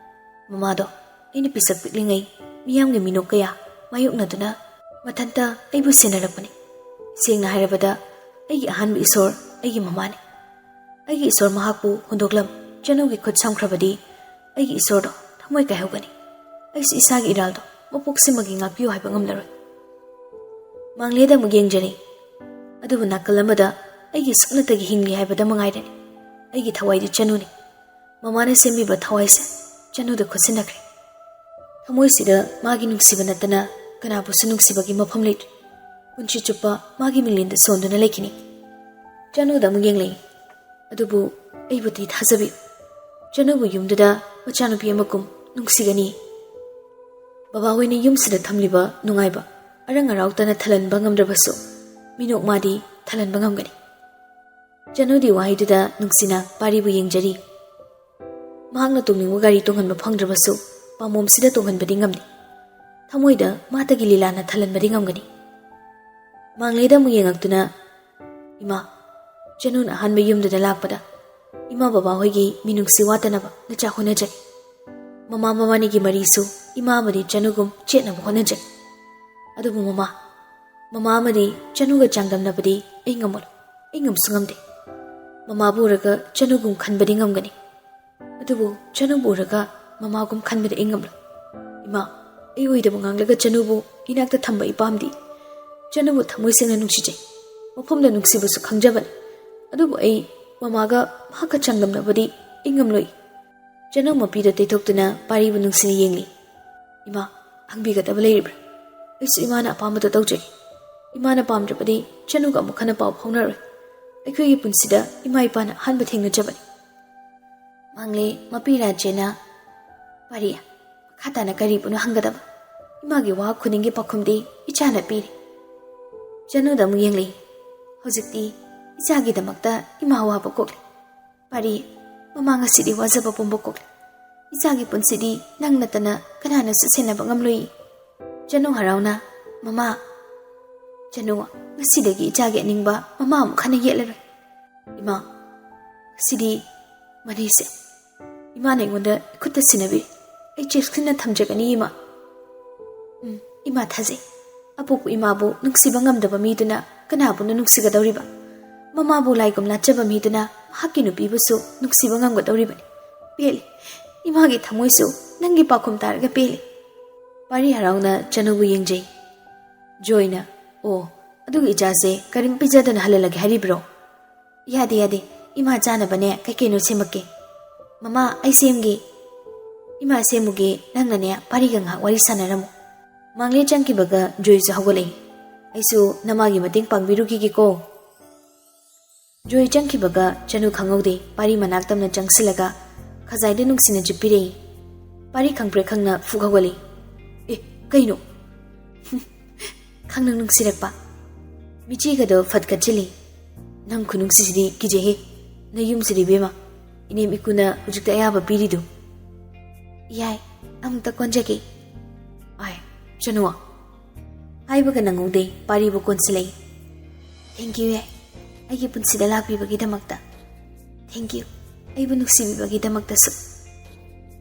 ꯃꯃꯥꯗꯣ ꯑꯩꯅ ꯄꯤꯁꯛ ꯄꯤꯛꯂꯤꯉꯩ ꯃꯤꯌꯥꯝꯒꯤ ꯃꯤꯅꯣꯛ ꯀꯌꯥ ꯃꯥꯌꯣꯛꯅꯗꯨꯅ ꯃꯊꯟꯇ ꯑꯩꯕꯨ ꯁꯦꯟꯅꯔꯛꯄꯅꯤ꯫ ꯁꯦꯡꯅ ꯍꯥꯏꯔꯕꯗ ꯑꯩꯒꯤ ꯑꯍꯥꯟꯕ ꯏꯁꯣꯔ ꯑꯩꯒꯤ ꯃꯃꯥꯅꯤ꯫ ꯑꯩꯒꯤ ꯏꯁꯣꯔ ꯃꯍꯥꯛꯄꯨ ꯍꯨꯟꯗꯣꯛꯂꯝ ꯆꯅꯨꯒꯤ ꯈꯨꯠ ꯁꯝꯈ꯭ꯔꯕꯗꯤ ꯑꯩꯒꯤ ꯏꯁꯣꯔꯗꯣ ꯊꯃꯣꯏ ꯀꯥꯏꯍꯧꯒꯅꯤ꯫ ꯑꯩꯁꯨ ꯏꯁꯥꯒꯤ ꯏꯔꯥꯜꯗꯣ ꯃꯄꯣꯛꯁꯤꯃꯒꯤ ꯉꯥꯛꯄꯤꯌꯨ ꯍꯥꯏꯕ ꯉꯝꯂꯔꯣꯏ꯫ ꯃꯥꯡꯂꯦꯗ ꯑꯃꯨꯛ ꯌꯦꯡꯖꯔꯤ꯫ ꯑꯗꯨꯕꯨ ꯅꯥꯀꯜ ꯑꯃꯗ ꯑꯩꯒꯤ ꯁꯨꯞꯅꯇꯒꯤ ꯍꯤꯡꯂꯤ ꯍꯥꯏꯕꯗ ꯃꯉꯥꯏꯔꯦ꯫ ꯑꯩꯒꯤ ꯊꯋꯥꯏꯗꯤ ꯆꯅꯨꯅꯤ꯫ ꯃꯃꯥꯅ ꯁꯦꯝꯕꯤꯕ ꯊꯋꯥꯏꯁꯦ ꯆꯅꯨꯗ ꯈꯨꯠꯁꯤꯟꯅꯈ꯭ꯔꯦ꯫ ꯊꯃꯣꯏꯁꯤꯗ ꯃꯥꯒꯤ ꯅꯨꯡꯁꯤꯕ ꯅꯠꯇꯅ ꯀꯅꯥꯕꯨꯁꯨ ꯅꯨꯡꯁꯤꯕꯒꯤ ꯃꯐꯝ ꯂꯩꯇ꯭ꯔꯦ꯫ ꯄꯨꯟꯁꯤ ꯆꯨꯞꯄ ꯃꯥꯒꯤ ꯃꯤꯡꯂꯦꯟꯗ ꯁꯣꯟꯗꯨꯅ ꯂꯩꯈꯤꯅꯤ꯫ ꯆꯅꯨꯗ ꯑꯃꯨꯛ ꯌꯦꯡꯂꯛꯏ꯫ ꯑꯗꯨꯕꯨ ꯑꯩꯕꯨꯗꯤ ꯊꯥꯖꯕꯤꯌꯨ꯫ ꯆꯅꯨꯕꯨ ꯌꯨꯝꯗꯨꯗ ꯃꯆꯥꯅꯨꯄꯤ ꯑꯃꯒꯨꯝ ꯅꯨꯡꯁꯤꯒꯅꯤ꯫ ꯕꯕꯥ ꯍꯣꯏꯅ ꯌꯨꯝꯁꯤꯗ ꯊꯝꯂꯤꯕ ꯅꯨꯡꯉꯥꯏꯕ ꯑꯔꯪ ꯑꯔꯥꯎꯇꯅ ꯊꯜꯍꯟꯕ ꯉꯝꯗ꯭ꯔꯕꯁꯨ ꯃꯤꯅꯣꯛ ꯃꯥꯗꯤ ꯊꯜꯍꯟꯕ ꯉꯝꯒꯅꯤ꯫ ꯆꯅꯨꯗꯤ ꯋꯥꯍꯩꯗꯨꯗ ꯅꯨꯡꯁꯤꯅ ꯄꯥꯔꯤꯕꯨ ꯌꯦꯡꯖꯔꯤ꯫ ꯃꯍꯥꯛꯅ ꯇꯣꯡꯅꯤꯡꯕ ꯒꯥꯔꯤ ꯇꯣꯡꯍꯟꯕ ꯐꯪꯗ꯭ꯔꯕꯁꯨ ꯄꯥꯝꯕꯣꯝꯁꯤꯗ ꯇꯣꯡꯍꯟꯕꯗꯤ ꯉꯝꯂꯤ꯫ ꯊꯃꯣꯏꯗ ꯃꯥꯇꯒꯤ ꯂꯤꯂꯥꯅ ꯊꯜꯍꯟꯕꯗꯤ ꯉꯝꯒꯅꯤ꯫ ꯃꯥꯡꯂꯦꯗ ꯑꯃꯨꯛ ꯌꯦꯡꯉꯛꯇꯨꯅ, ꯏꯃꯥ, ꯆꯅꯨꯅ ꯑꯍꯥꯟꯕ ꯌꯨꯝꯗꯨꯗ ꯂꯥꯛꯄꯗ ꯏꯃꯥ ꯕꯕꯥ ꯍꯣꯏꯒꯤ ꯃꯤꯅꯨꯡꯁꯤ ꯋꯥꯠꯇꯅꯕ ꯅꯆꯥ ꯍꯣꯠꯅꯖꯩ꯫ ꯃꯃꯥ ꯃꯕꯥꯅꯤꯒꯤ ꯃꯔꯤꯁꯨ ꯏꯃꯥ ꯑꯃꯗꯤ ꯆꯅꯨꯒꯨꯝ ꯆꯦꯠꯅꯕ ꯍꯣꯠꯅꯖꯩ꯫ ꯑꯗꯨꯕꯨ ꯃꯃꯥ, ꯃꯃꯥ ꯑꯃꯗꯤ ꯆꯅꯨꯒ ꯆꯥꯡꯗꯝꯅꯕꯗꯤ ꯑꯩ ꯉꯝꯃꯣꯏ, ꯑꯩ ꯉꯝꯁꯨ ꯉꯝꯗꯦ꯫ ꯃꯃꯥꯕꯨ ꯎꯔꯒ ꯆꯅꯨꯒꯨꯝ ꯈꯟꯕꯗꯤ ꯉꯝꯒꯅꯤ, ꯑꯗꯨꯕꯨ ꯆꯅꯨꯕꯨ ꯎꯔꯒ ꯃꯃꯥꯒꯨꯝ ꯈꯟꯕꯗꯤ ꯑꯩ ꯉꯝꯂꯣꯏ꯫ ꯏꯃꯥ, ꯑꯩ ꯑꯣꯏꯗꯕ ꯉꯥꯡꯂꯒ ꯆꯅꯨꯕꯨ ꯏꯅꯥꯛꯇ ꯊꯝꯕ ꯏꯄꯥꯝꯗꯤ꯫ ꯆꯅꯨꯕꯨ ꯊꯃꯣꯏ ꯁꯦꯡꯅ ꯅꯨꯡꯁꯤꯖꯩ, ꯃꯐꯝꯗ ꯅꯨꯡꯁꯤꯕꯁꯨ ꯈꯪꯖꯕꯅꯤ꯫ ꯑꯗꯨꯕꯨ ꯑꯩ ꯃꯃꯥꯒ ꯃꯍꯥꯛꯀ ꯆꯥꯡꯗꯝꯅꯕꯗꯤ ꯑꯩ ꯉꯝꯂꯣꯏ꯫ ꯆꯅꯨ ꯃꯄꯤꯗ ꯇꯩꯊꯣꯛꯇꯨꯅ ꯄꯥꯔꯤꯕꯨ ꯅꯨꯡꯁꯤꯅ ꯌꯦꯡꯂꯤ꯫ "ꯏꯃꯥ, ꯍꯪꯕꯤꯒꯗꯕ ꯂꯩꯔꯤꯕ꯭ꯔꯥ? ꯑꯩꯁꯨ ꯏꯃꯥꯅ ꯑꯄꯥꯝꯕꯗꯣ ꯇꯧꯖꯒꯦ꯫ ꯏꯃꯥꯅ ꯄꯥꯝꯗ꯭ꯔꯕꯗꯤ ꯆꯅꯨꯒ ꯑꯃꯨꯛ ꯍꯟꯅ ꯄꯥꯎ ꯐꯥꯎꯅꯔꯣꯏ꯫ ꯑꯩꯈꯣꯏꯒꯤ ꯄꯨꯟꯁꯤꯗ ꯏꯃꯥ ꯏꯄꯥꯅ ꯑꯍꯥꯟꯕ ꯊꯦꯡꯅꯖꯕꯅꯤ"꯫ ꯃꯥꯡꯂꯦ ꯃꯄꯤ ꯔꯥꯖꯦꯅ ꯄꯥꯔꯤ ꯃꯈꯥ ꯇꯥꯅ ꯀꯔꯤꯕꯨꯅꯣ ꯍꯪꯒꯗꯕ? ꯏꯃꯥꯒꯤ ꯋꯥ ꯈꯨꯗꯤꯡꯒꯤ ꯄꯥꯎꯈꯨꯝꯗꯤ ꯏꯆꯥꯅ ꯄꯤꯔꯤ꯫ ꯆꯅꯨꯗ ꯑꯃꯨꯛ ꯌꯦꯡꯂꯤ꯫ ꯍꯧꯖꯤꯛꯇꯤ ꯏꯆꯥꯒꯤꯗꯃꯛꯇ ꯏꯃꯥ ꯋꯥꯕ ꯀꯣꯛꯂꯦ꯫ ꯄꯥꯔꯤ, ꯃꯃꯥ ꯉꯁꯤꯗꯤ ꯋꯥꯖꯕ ꯄꯨꯝꯕ ꯀꯣꯛꯂꯦ꯫ ꯏꯆꯥꯒꯤ ꯄꯨꯟꯁꯤꯗꯤ ꯅꯪ ꯅꯠꯇꯅ ꯀꯅꯥꯅꯁꯨ ꯁꯦꯟꯅꯕ ꯉꯝꯂꯣꯏ꯫ ꯆꯅꯨ ꯍꯔꯥꯎꯅ, "ꯃꯃꯥ"꯫ ꯆꯅꯨ, ꯉꯁꯤꯗꯒꯤ ꯏꯆꯥꯒꯤ ꯑꯅꯤꯡꯕ ꯃꯃꯥ ꯑꯃꯨꯛ ꯍꯟꯅ ꯌꯦꯠꯂꯔꯣꯏ꯫ "ꯏꯃꯥ, ꯉꯁꯤꯗꯤ ꯃꯅꯤꯁꯦ ꯏꯃꯥꯅ ꯑꯩꯉꯣꯟꯗ ꯏꯈꯨꯠꯇ ꯁꯤꯟꯅꯕꯤꯔꯦ꯫ ꯑꯩ ꯆꯦꯛꯁꯤꯟꯅ ꯊꯝꯖꯒꯅꯤ, ꯏꯃꯥ"꯫ "ꯎꯝ, ꯏꯃꯥ ꯊꯥꯖꯩ꯫ ꯑꯄꯣꯛꯄ ꯏꯃꯥꯕꯨ ꯅꯨꯡꯁꯤꯕ ꯉꯝꯗꯕ ꯃꯤꯗꯨꯅ ꯀꯅꯥꯕꯨꯅ ꯅꯨꯡꯁꯤꯒꯗꯧꯔꯤꯕ? ꯃꯃꯥꯕꯨ ꯂꯥꯏꯒꯨꯝ ꯂꯥꯠꯆꯕ ꯃꯤꯗꯨꯅ ꯃꯍꯥꯛꯀꯤ ꯅꯨꯄꯤꯕꯨꯁꯨ ꯅꯨꯡꯁꯤꯕ ꯉꯝꯒꯗꯧꯔꯤꯕꯅꯤ꯫ ꯄꯦꯜꯂꯤ꯫ ꯏꯃꯥꯒꯤ ꯊꯃꯣꯏꯁꯨ ꯅꯪꯒꯤ ꯄꯥꯎꯈꯨꯝ ꯇꯥꯔꯒ ꯄꯦꯜꯂꯤ"꯫ ꯄꯥꯔꯤ ꯍꯔꯥꯎꯅ ꯆꯅꯨꯕꯨ ꯌꯦꯡꯖꯩ꯫ ꯖꯣꯏꯅ, "ꯑꯣ, ꯑꯗꯨꯒ ꯏꯆꯥꯁꯦ ꯀꯔꯤꯝ ꯄꯤꯖꯗꯅ ꯍꯜꯍꯜꯂꯒꯦ ꯍꯥꯏꯔꯤꯕ꯭ꯔꯣ?" "ꯌꯥꯗꯦ, ꯌꯥꯗꯦ꯫ ꯏꯃꯥ ꯆꯥꯅꯕꯅꯦ ꯀꯩ ꯀꯩꯅꯣ ꯁꯦꯝꯃꯛꯀꯦ"꯫ "ꯃꯃꯥ, ꯑꯩ ꯁꯦꯝꯒꯦ"꯫ "ꯏꯃꯥ ꯁꯦꯝꯃꯨꯒꯦ, ꯅꯪꯅꯅꯦ ꯄꯥꯔꯤꯒ ꯉꯥꯏꯍꯥꯛ ꯋꯥꯔꯤ ꯁꯥꯟꯅꯔꯝꯃꯨ"꯫ ꯃꯥꯡꯂꯦ ꯆꯪꯈꯤꯕꯒ ꯖꯣꯏꯁꯨ ꯍꯧꯒꯠꯂꯛꯏ꯫ "ꯑꯩꯁꯨ ꯅꯃꯥꯒꯤ ꯃꯇꯦꯡ ꯄꯥꯡꯕꯤꯔꯨꯈꯤꯒꯦꯀꯣ"꯫ ꯖꯣꯏ ꯆꯪꯈꯤꯕꯒ ꯆꯅꯨ ꯈꯪꯍꯧꯗꯦ ꯄꯥꯔꯤ ꯃꯅꯥꯛ ꯇꯝꯅ ꯆꯪꯁꯤꯜꯂꯒ ꯈꯖꯥꯏꯗ ꯅꯨꯡꯁꯤꯅ ꯆꯤꯞꯄꯤꯔꯛꯏ꯫ ꯄꯥꯔꯤ ꯈꯪꯄ꯭ꯔꯦꯛ ꯈꯪꯅ ꯐꯨꯛ ꯍꯧꯒꯠꯂꯤ꯫ "ꯑꯦ, ꯀꯩꯅꯣ?" ꯈꯪꯅꯨꯡ ꯅꯨꯡꯁꯤꯔꯛꯄ꯫ ꯃꯤꯆꯤꯒꯗꯣ ꯐꯠ ꯀꯠꯁꯤꯜꯂꯤ꯫ "ꯅꯪ ꯈꯨꯅꯨꯡꯁꯤꯁꯤꯗꯤ ꯀꯤꯖꯩꯍꯦ꯫ ꯅꯌꯨꯝꯁꯤꯗꯤ ꯏꯕꯦꯝꯃ, ꯏꯅꯦꯝ ꯏꯀꯨꯅ ꯍꯧꯖꯤꯛꯇ ꯑꯌꯥꯕ ꯄꯤꯔꯤꯗꯨ"꯫ "ꯌꯥꯏ, ꯑꯃꯨꯛꯇ ꯀꯣꯟꯖꯒꯦ"꯫ "ꯑꯥꯏ, ꯆꯅꯨ"꯫ ꯍꯥꯏꯕꯒ ꯅꯪꯍꯧꯗꯦ, ꯄꯥꯔꯤꯕꯨ ꯀꯣꯟꯁꯤꯜꯂꯛꯏ꯫ "Thank you, ꯌꯥꯏ, ꯑꯩꯒꯤ ꯄꯨꯟꯁꯤꯗ ꯂꯥꯛꯄꯤꯕꯒꯤꯗꯃꯛꯇ꯫ Thank you, ꯑꯩꯕꯨ ꯅꯨꯡꯁꯤꯕꯤꯕꯒꯤꯗꯃꯛꯇꯁꯨ꯫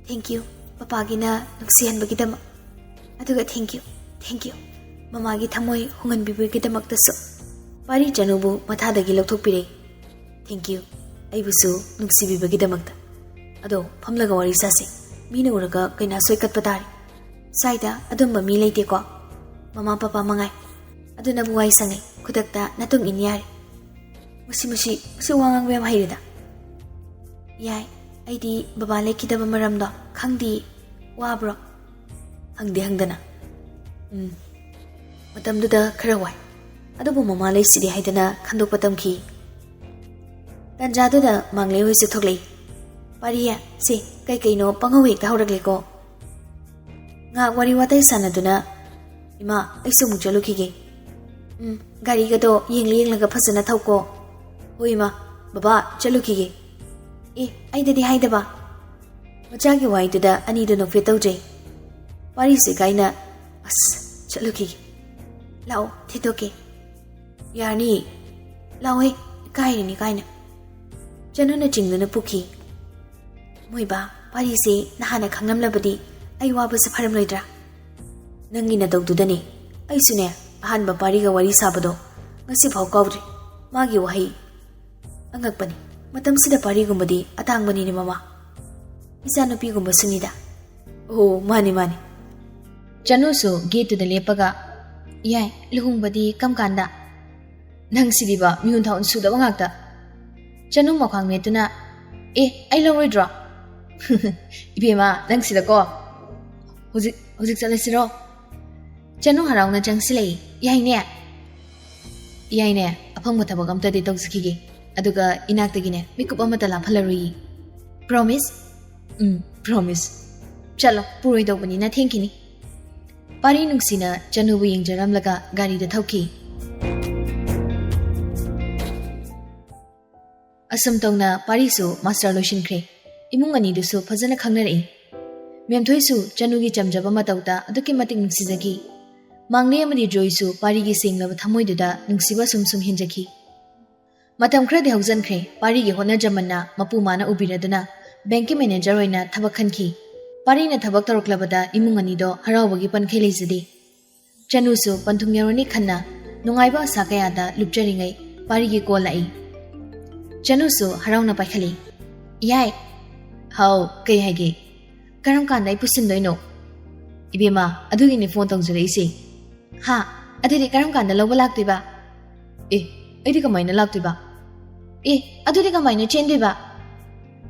Thank you, ꯄꯄꯥꯒꯤꯅ ꯅꯨꯡꯁꯤꯍꯟꯕꯒꯤꯗꯃꯛ꯫ ꯑꯗꯨꯒ thank you, thank you, ꯃꯃꯥꯒꯤ ꯊꯃꯣꯏ ꯍꯣꯡꯍꯟꯕꯤꯕꯒꯤꯗꯃꯛꯇꯁꯨ"꯫ ꯄꯥꯔꯤ ꯆꯅꯨꯕꯨ ꯃꯊꯥꯗꯒꯤ ꯂꯧꯊꯣꯛꯄꯤꯔꯦ꯫ "Thank you, ꯑꯩꯕꯨꯁꯨ ꯅꯨꯡꯁꯤꯕꯤꯕꯒꯤꯗꯃꯛꯇ꯫ ꯑꯗꯣ ꯐꯝꯂꯒ ꯋꯥꯔꯤ ꯁꯥꯁꯦ꯫ ꯃꯤꯅ ꯎꯔꯒ ꯀꯩꯅꯥ ꯁꯣꯏ ꯀꯠꯄ ꯇꯥꯔꯦ꯫ ꯁ꯭ꯋꯥꯏꯗ ꯑꯗꯨꯝꯕ ꯃꯤ ꯂꯩꯇꯦꯀꯣ? ꯃꯃꯥ ꯄꯄꯥ ꯃꯉꯥꯏ꯫ ꯑꯗꯨꯅꯕꯨ ꯋꯥꯏ ꯁꯪꯉꯦ꯫ ꯈꯨꯗꯛꯇ ꯅꯇꯨꯡ ꯏꯟ ꯌꯥꯔꯦ"꯫ "ꯃꯁꯤ, ꯃꯁꯤ, ꯃꯁꯤ ꯋꯥ ꯉꯥꯡꯕ ꯌꯥꯝ ꯍꯩꯔꯦꯗ"꯫ "ꯌꯥꯏ, ꯑꯩꯗꯤ ꯕꯕꯥ ꯂꯩꯈꯤꯗꯕ ꯃꯔꯝꯗꯣ ꯈꯪꯗꯦ꯫ ꯋꯥꯕ꯭ꯔꯣ?" ꯍꯪꯗꯤ ꯍꯪꯗꯅ꯫ ꯎꯝ, ꯃꯇꯝꯗꯨꯗ ꯈꯔ ꯋꯥꯏ꯫ ꯑꯗꯨꯕꯨ ꯃꯃꯥ ꯂꯩꯁꯤꯗꯤ ꯍꯥꯏꯗꯅ ꯈꯟꯗꯣꯛꯄ ꯇꯝꯈꯤ꯫ ꯇꯟꯖꯥꯗꯨꯗ ꯃꯥꯡꯂꯦ ꯍꯣꯏꯁꯨ ꯊꯣꯛꯂꯛꯏ꯫ "ꯄꯥꯔꯤꯌꯦ, ꯁꯦ, ꯀꯩ ꯀꯩꯅꯣ ꯄꯪꯍꯧ ꯍꯦꯛꯇ ꯍꯧꯔꯛꯂꯦꯀꯣ?" ꯉꯥꯏꯍꯥꯛ ꯋꯥꯔꯤ ꯋꯥꯇꯥꯏ ꯁꯥꯟꯅꯗꯨꯅ, "ꯏꯃꯥ, ꯑꯩꯁꯨ ꯑꯃꯨꯛ ꯆꯠꯂꯨꯈꯤꯒꯦ꯫ ꯎꯝ, ꯒꯥꯔꯤꯒꯗꯣ ꯌꯦꯡꯂ ꯌꯦꯡꯂꯒ ꯐꯖꯅ ꯊꯧꯀꯣ꯫" "ꯍꯣꯏ ꯏꯃꯥ, ꯕꯕꯥ, ꯆꯠꯂꯨꯈꯤꯒꯦ꯫" "ꯑꯦ, ꯑꯩꯗꯗꯤ ꯍꯥꯏꯗꯕ?" ꯃꯆꯥꯒꯤ ꯋꯥꯍꯩꯗꯨꯗ ꯑꯅꯤꯗꯨ ꯅꯣꯛꯐꯦꯠ ꯇꯧꯖꯩ꯫ ꯄꯥꯔꯤꯁꯦ ꯀꯥꯏꯅ, "ꯑꯁ, ꯆꯠꯂꯨꯈꯤꯒꯦ꯫ ꯂꯥꯛꯑꯣ, ꯊꯤꯟꯗꯣꯛꯀꯦ꯫" "ꯌꯥꯔꯅꯤ, ꯂꯥꯛꯑꯣꯍꯦ, ꯏꯀꯥꯏꯔꯤꯅꯤ ꯀꯥꯏꯅ꯫" ꯆꯅꯨꯅ ꯆꯤꯡꯗꯨꯅ ꯄꯨꯈꯤ꯫ "ꯃꯣꯏꯕꯥ, ꯄꯥꯔꯤꯁꯦ ꯅꯍꯥꯟꯅ ꯈꯪꯂꯝꯂꯕꯗꯤ ꯑꯩ ꯋꯥꯕꯁꯦ ꯐꯔꯝꯂꯣꯏꯗ꯭ꯔꯥ?" "ꯅꯪꯒꯤ ꯅꯇꯧꯗꯨꯗꯅꯦ꯫ ꯑꯩꯁꯨꯅꯦ, ꯑꯍꯥꯟꯕ ꯄꯥꯔꯤꯒ ꯋꯥꯔꯤ ꯁꯥꯕꯗꯣ ꯉꯁꯤꯐꯥꯎ ꯀꯥꯎꯗ꯭ꯔꯤ꯫ ꯃꯥꯒꯤ ꯋꯥꯍꯩ ꯑꯉꯛꯄꯅꯤ꯫ ꯃꯇꯝꯁꯤꯗ ꯄꯥꯔꯤꯒꯨꯝꯕꯗꯤ ꯑꯇꯥꯡꯕꯅꯤꯅꯦ ꯃꯃꯥ꯫ ꯏꯆꯥꯅꯨꯄꯤꯒꯨꯝꯕꯁꯨꯅꯤꯗ꯫" "ꯑꯣ, ꯃꯥꯅꯤ, ꯃꯥꯅꯤ꯫" ꯆꯅꯨꯁꯨ ꯒꯦꯠꯇꯨꯗ ꯂꯦꯞꯄꯒ, "ꯌꯥꯏ, ꯂꯨꯍꯣꯡꯕꯗꯤ ꯀꯝ ꯀꯥꯟꯗ?" "ꯅꯪ ꯁꯤꯗꯤꯕ, ꯃꯤꯍꯨꯟ ꯊꯥꯍꯨꯟ ꯁꯨꯗꯕ ꯉꯥꯛꯇ꯫" ꯆꯅꯨ ꯃꯈ꯭ꯋꯥꯡ ꯃꯦꯠꯇꯨꯅ, "ꯑꯦ, ꯑꯩ ꯂꯧꯔꯣꯏꯗ꯭ꯔꯣ?" "ꯏꯕꯦꯝꯃ, ꯅꯪ ꯁꯤꯗꯀꯣ꯫ ꯍꯧꯖꯤꯛ, ꯍꯧꯖꯤꯛ ꯆꯠꯂꯁꯤꯔꯣ?" ꯆꯅꯨ ꯍꯔꯥꯎꯅ ꯆꯪꯁꯤꯜꯂꯛꯏ꯫ "ꯌꯥꯏꯅꯦ?" "ꯌꯥꯏꯅꯦ, ꯑꯐꯪꯕ ꯊꯕꯛ ꯑꯝꯇꯗꯤ ꯇꯧꯖꯈꯤꯒꯦ꯫ ꯑꯗꯨꯒ ꯏꯅꯥꯛꯇꯒꯤꯅꯦ, ꯃꯤꯀꯨꯞ ꯑꯃꯠꯇ ꯂꯥꯞꯍꯜꯂꯔꯣꯏꯌꯦ꯫ Promise?" "ꯎꯝ, promise꯫ ꯆꯠꯂꯣ, ꯄꯨꯔꯣꯏꯗꯧꯕꯅꯤꯅ ꯊꯦꯡꯈꯤꯅꯤ꯫" ꯄꯥꯔꯤ ꯅꯨꯡꯁꯤꯅ ꯆꯅꯨꯕꯨ ꯌꯦꯡꯖꯔꯝꯂꯒ ꯒꯥꯔꯤꯗ ꯊꯧꯈꯤ꯫ ꯑꯁꯨꯝ ꯇꯧꯅ ꯄꯥꯔꯤꯁꯨ ꯃꯥꯁꯇꯔ ꯂꯣꯏꯁꯤꯟꯈ꯭ꯔꯦ꯫ ꯏꯃꯨꯡ ꯑꯅꯤꯗꯨꯁꯨ ꯐꯖꯅ ꯈꯪꯅꯔꯛꯏ꯫ ꯃꯦꯝꯊꯣꯏꯁꯨ ꯆꯅꯨꯒꯤ ꯆꯝꯖꯕ ꯃꯇꯧꯗ ꯑꯗꯨꯛꯀꯤ ꯃꯇꯤꯛ ꯅꯨꯡꯁꯤꯖꯈꯤ꯫ ꯃꯥꯡꯂꯦ ꯑꯃꯗꯤ ꯖꯣꯏꯁꯨ ꯄꯥꯔꯤꯒꯤ ꯁꯦꯡꯂꯕ ꯊꯃꯣꯏꯗꯨꯗ ꯅꯨꯡꯁꯤꯕ ꯁꯨꯝ ꯁꯨꯝ ꯍꯦꯟꯖꯈꯤ꯫ ꯃꯇꯝ ꯈꯔꯗꯤ ꯍꯧꯖꯤꯟꯈ꯭ꯔꯦ, ꯄꯥꯔꯤꯒꯤ ꯍꯣꯠꯅꯖꯃꯟꯅ ꯃꯄꯨ ꯃꯥꯅ ꯎꯕꯤꯔꯗꯨꯅ ꯕꯦꯡꯀꯤ ꯃꯦꯅꯦꯖꯔ ꯑꯣꯏꯅ ꯊꯕꯛ ꯈꯟꯈꯤ꯫ ꯄꯥꯔꯤꯅ ꯊꯕꯛ ꯇꯧꯔꯛꯂꯕꯗ ꯏꯃꯨꯡ ꯑꯅꯤꯗꯣ ꯍꯔꯥꯎꯕꯒꯤ ꯄꯟꯈꯩ ꯂꯩꯖꯗꯦ꯫ ꯆꯅꯨꯁꯨ ꯄꯟꯊꯨꯡ ꯌꯧꯔꯅꯤ ꯈꯟꯅ ꯅꯨꯡꯉꯥꯏꯕ ꯑꯁꯥ ꯀꯌꯥꯗ ꯂꯨꯞꯆꯔꯤꯉꯩ ꯄꯥꯔꯤꯒꯤ ꯀꯣꯜ ꯂꯥꯛꯏ꯫ ꯆꯅꯨꯁꯨ ꯍꯔꯥꯎꯅ ꯄꯥꯏꯈꯠꯂꯤ꯫ "ꯏꯌꯥꯏ꯫" "ꯍꯥꯎ, ꯀꯩ ꯍꯥꯏꯒꯦ?" "ꯀꯔꯝ ꯀꯥꯟꯗ ꯑꯩ ꯄꯨꯁꯤꯟꯗꯣꯏꯅꯣ?" "ꯏꯕꯦꯝꯃ, ꯑꯗꯨꯒꯤꯅꯤ ꯐꯣꯟ ꯇꯧꯖꯔꯛꯏꯁꯦ꯫" "ꯍꯥ? ꯑꯗꯨꯗꯤ ꯀꯔꯝ ꯀꯥꯟꯗ ꯂꯧꯕ ꯂꯥꯛꯇꯣꯏꯕ?" "ꯑꯦ, ꯑꯩꯗꯤ ꯀꯃꯥꯏꯅ ꯂꯥꯛꯇꯣꯏꯕ?" "ꯑꯦ, ꯑꯗꯨꯗꯤ ꯀꯃꯥꯏꯅ ꯆꯦꯟꯗꯣꯏꯕ?"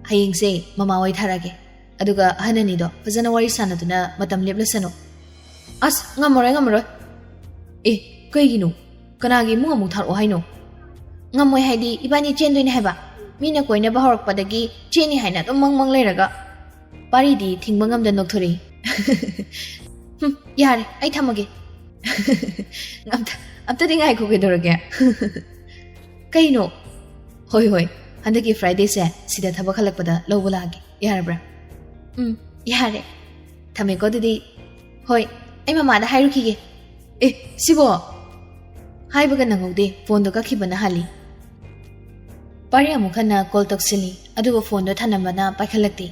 "ꯍꯌꯦꯡꯁꯦ ꯃꯃꯥ ꯍꯣꯏ ꯊꯥꯔꯛꯑꯒꯦ꯫" ꯑꯗꯨꯒ ꯑꯍꯟ ꯑꯅꯤꯗꯣ ꯐꯖꯅ ꯋꯥꯔꯤ ꯁꯥꯟꯅꯗꯨꯅ ꯃꯇꯝ ꯂꯦꯞꯂꯁꯅꯨ꯫ ꯑꯁ, ꯉꯝꯃꯔꯣꯏ, ꯉꯝꯃꯔꯣꯏ꯫ ꯑꯦ, ꯀꯩꯒꯤꯅꯣ? ꯀꯅꯥꯒꯤ ꯏꯃꯨꯡ ꯑꯃꯨꯛ ꯊꯥꯔꯛꯑꯣ ꯍꯥꯏꯅꯣ? ꯉꯝꯃꯣꯏ ꯍꯥꯏꯗꯤ ꯏꯕꯥꯅꯤ ꯆꯦꯟꯗꯣꯏꯅꯦ ꯍꯥꯏꯕ꯫ ꯃꯤꯅ ꯀꯣꯏꯅꯕ ꯍꯧꯔꯛꯄꯗꯒꯤ ꯆꯦꯟꯅꯤ ꯍꯥꯏꯅ ꯑꯗꯨꯝ ꯃꯪ ꯃꯪ ꯂꯩꯔꯒ꯫ ꯄꯥꯔꯤꯗꯤ ꯊꯤꯡꯕ ꯉꯝꯗ ꯅꯣꯛꯊꯣꯔꯛꯏ꯫ "ꯍꯨꯝ, ꯌꯥꯔꯦ, ꯑꯩ ꯊꯝꯃꯒꯦ꯫" "ꯑꯝꯇ, ꯑꯝꯇꯗꯤ ꯉꯥꯏꯈꯣ, ꯀꯩꯗꯧꯔꯒꯦ?" "ꯀꯩꯅꯣ?" "ꯍꯣꯏ, ꯍꯣꯏ, ꯍꯟꯗꯛꯀꯤ Fridayꯁꯦ ꯁꯤꯗ ꯊꯕꯛ ꯍꯜꯂꯛꯄꯗ ꯂꯧꯕ ꯂꯥꯛꯑꯒꯦ, ꯌꯥꯔꯕ꯭ꯔꯥ?" "ꯎꯝ, ꯌꯥꯔꯦ꯫ ꯊꯝꯃꯦꯀꯣ ꯑꯗꯨꯗꯤ꯫" "ꯍꯣꯏ, ꯑꯩ ꯃꯃꯥꯗ ꯍꯥꯏꯔꯨꯈꯤꯒꯦ꯫" "ꯑꯦ, ꯁꯤꯕꯣ?" ꯍꯥꯏꯕꯒ ꯅꯪꯍꯧꯗꯦ, ꯐꯣꯟꯗꯣ ꯀꯛꯈꯤꯕꯅ ꯍꯥꯜꯂꯤ꯫ ꯄꯥꯔꯤ ꯑꯃꯨꯛ ꯍꯟꯅ ꯀꯣꯜ ꯇꯧꯁꯤꯜꯂꯤ, ꯑꯗꯨꯕꯨ ꯐꯣꯟꯗꯣ ꯊꯅꯝꯕꯅ ꯄꯥꯏꯈꯠꯂꯛꯇꯦ꯫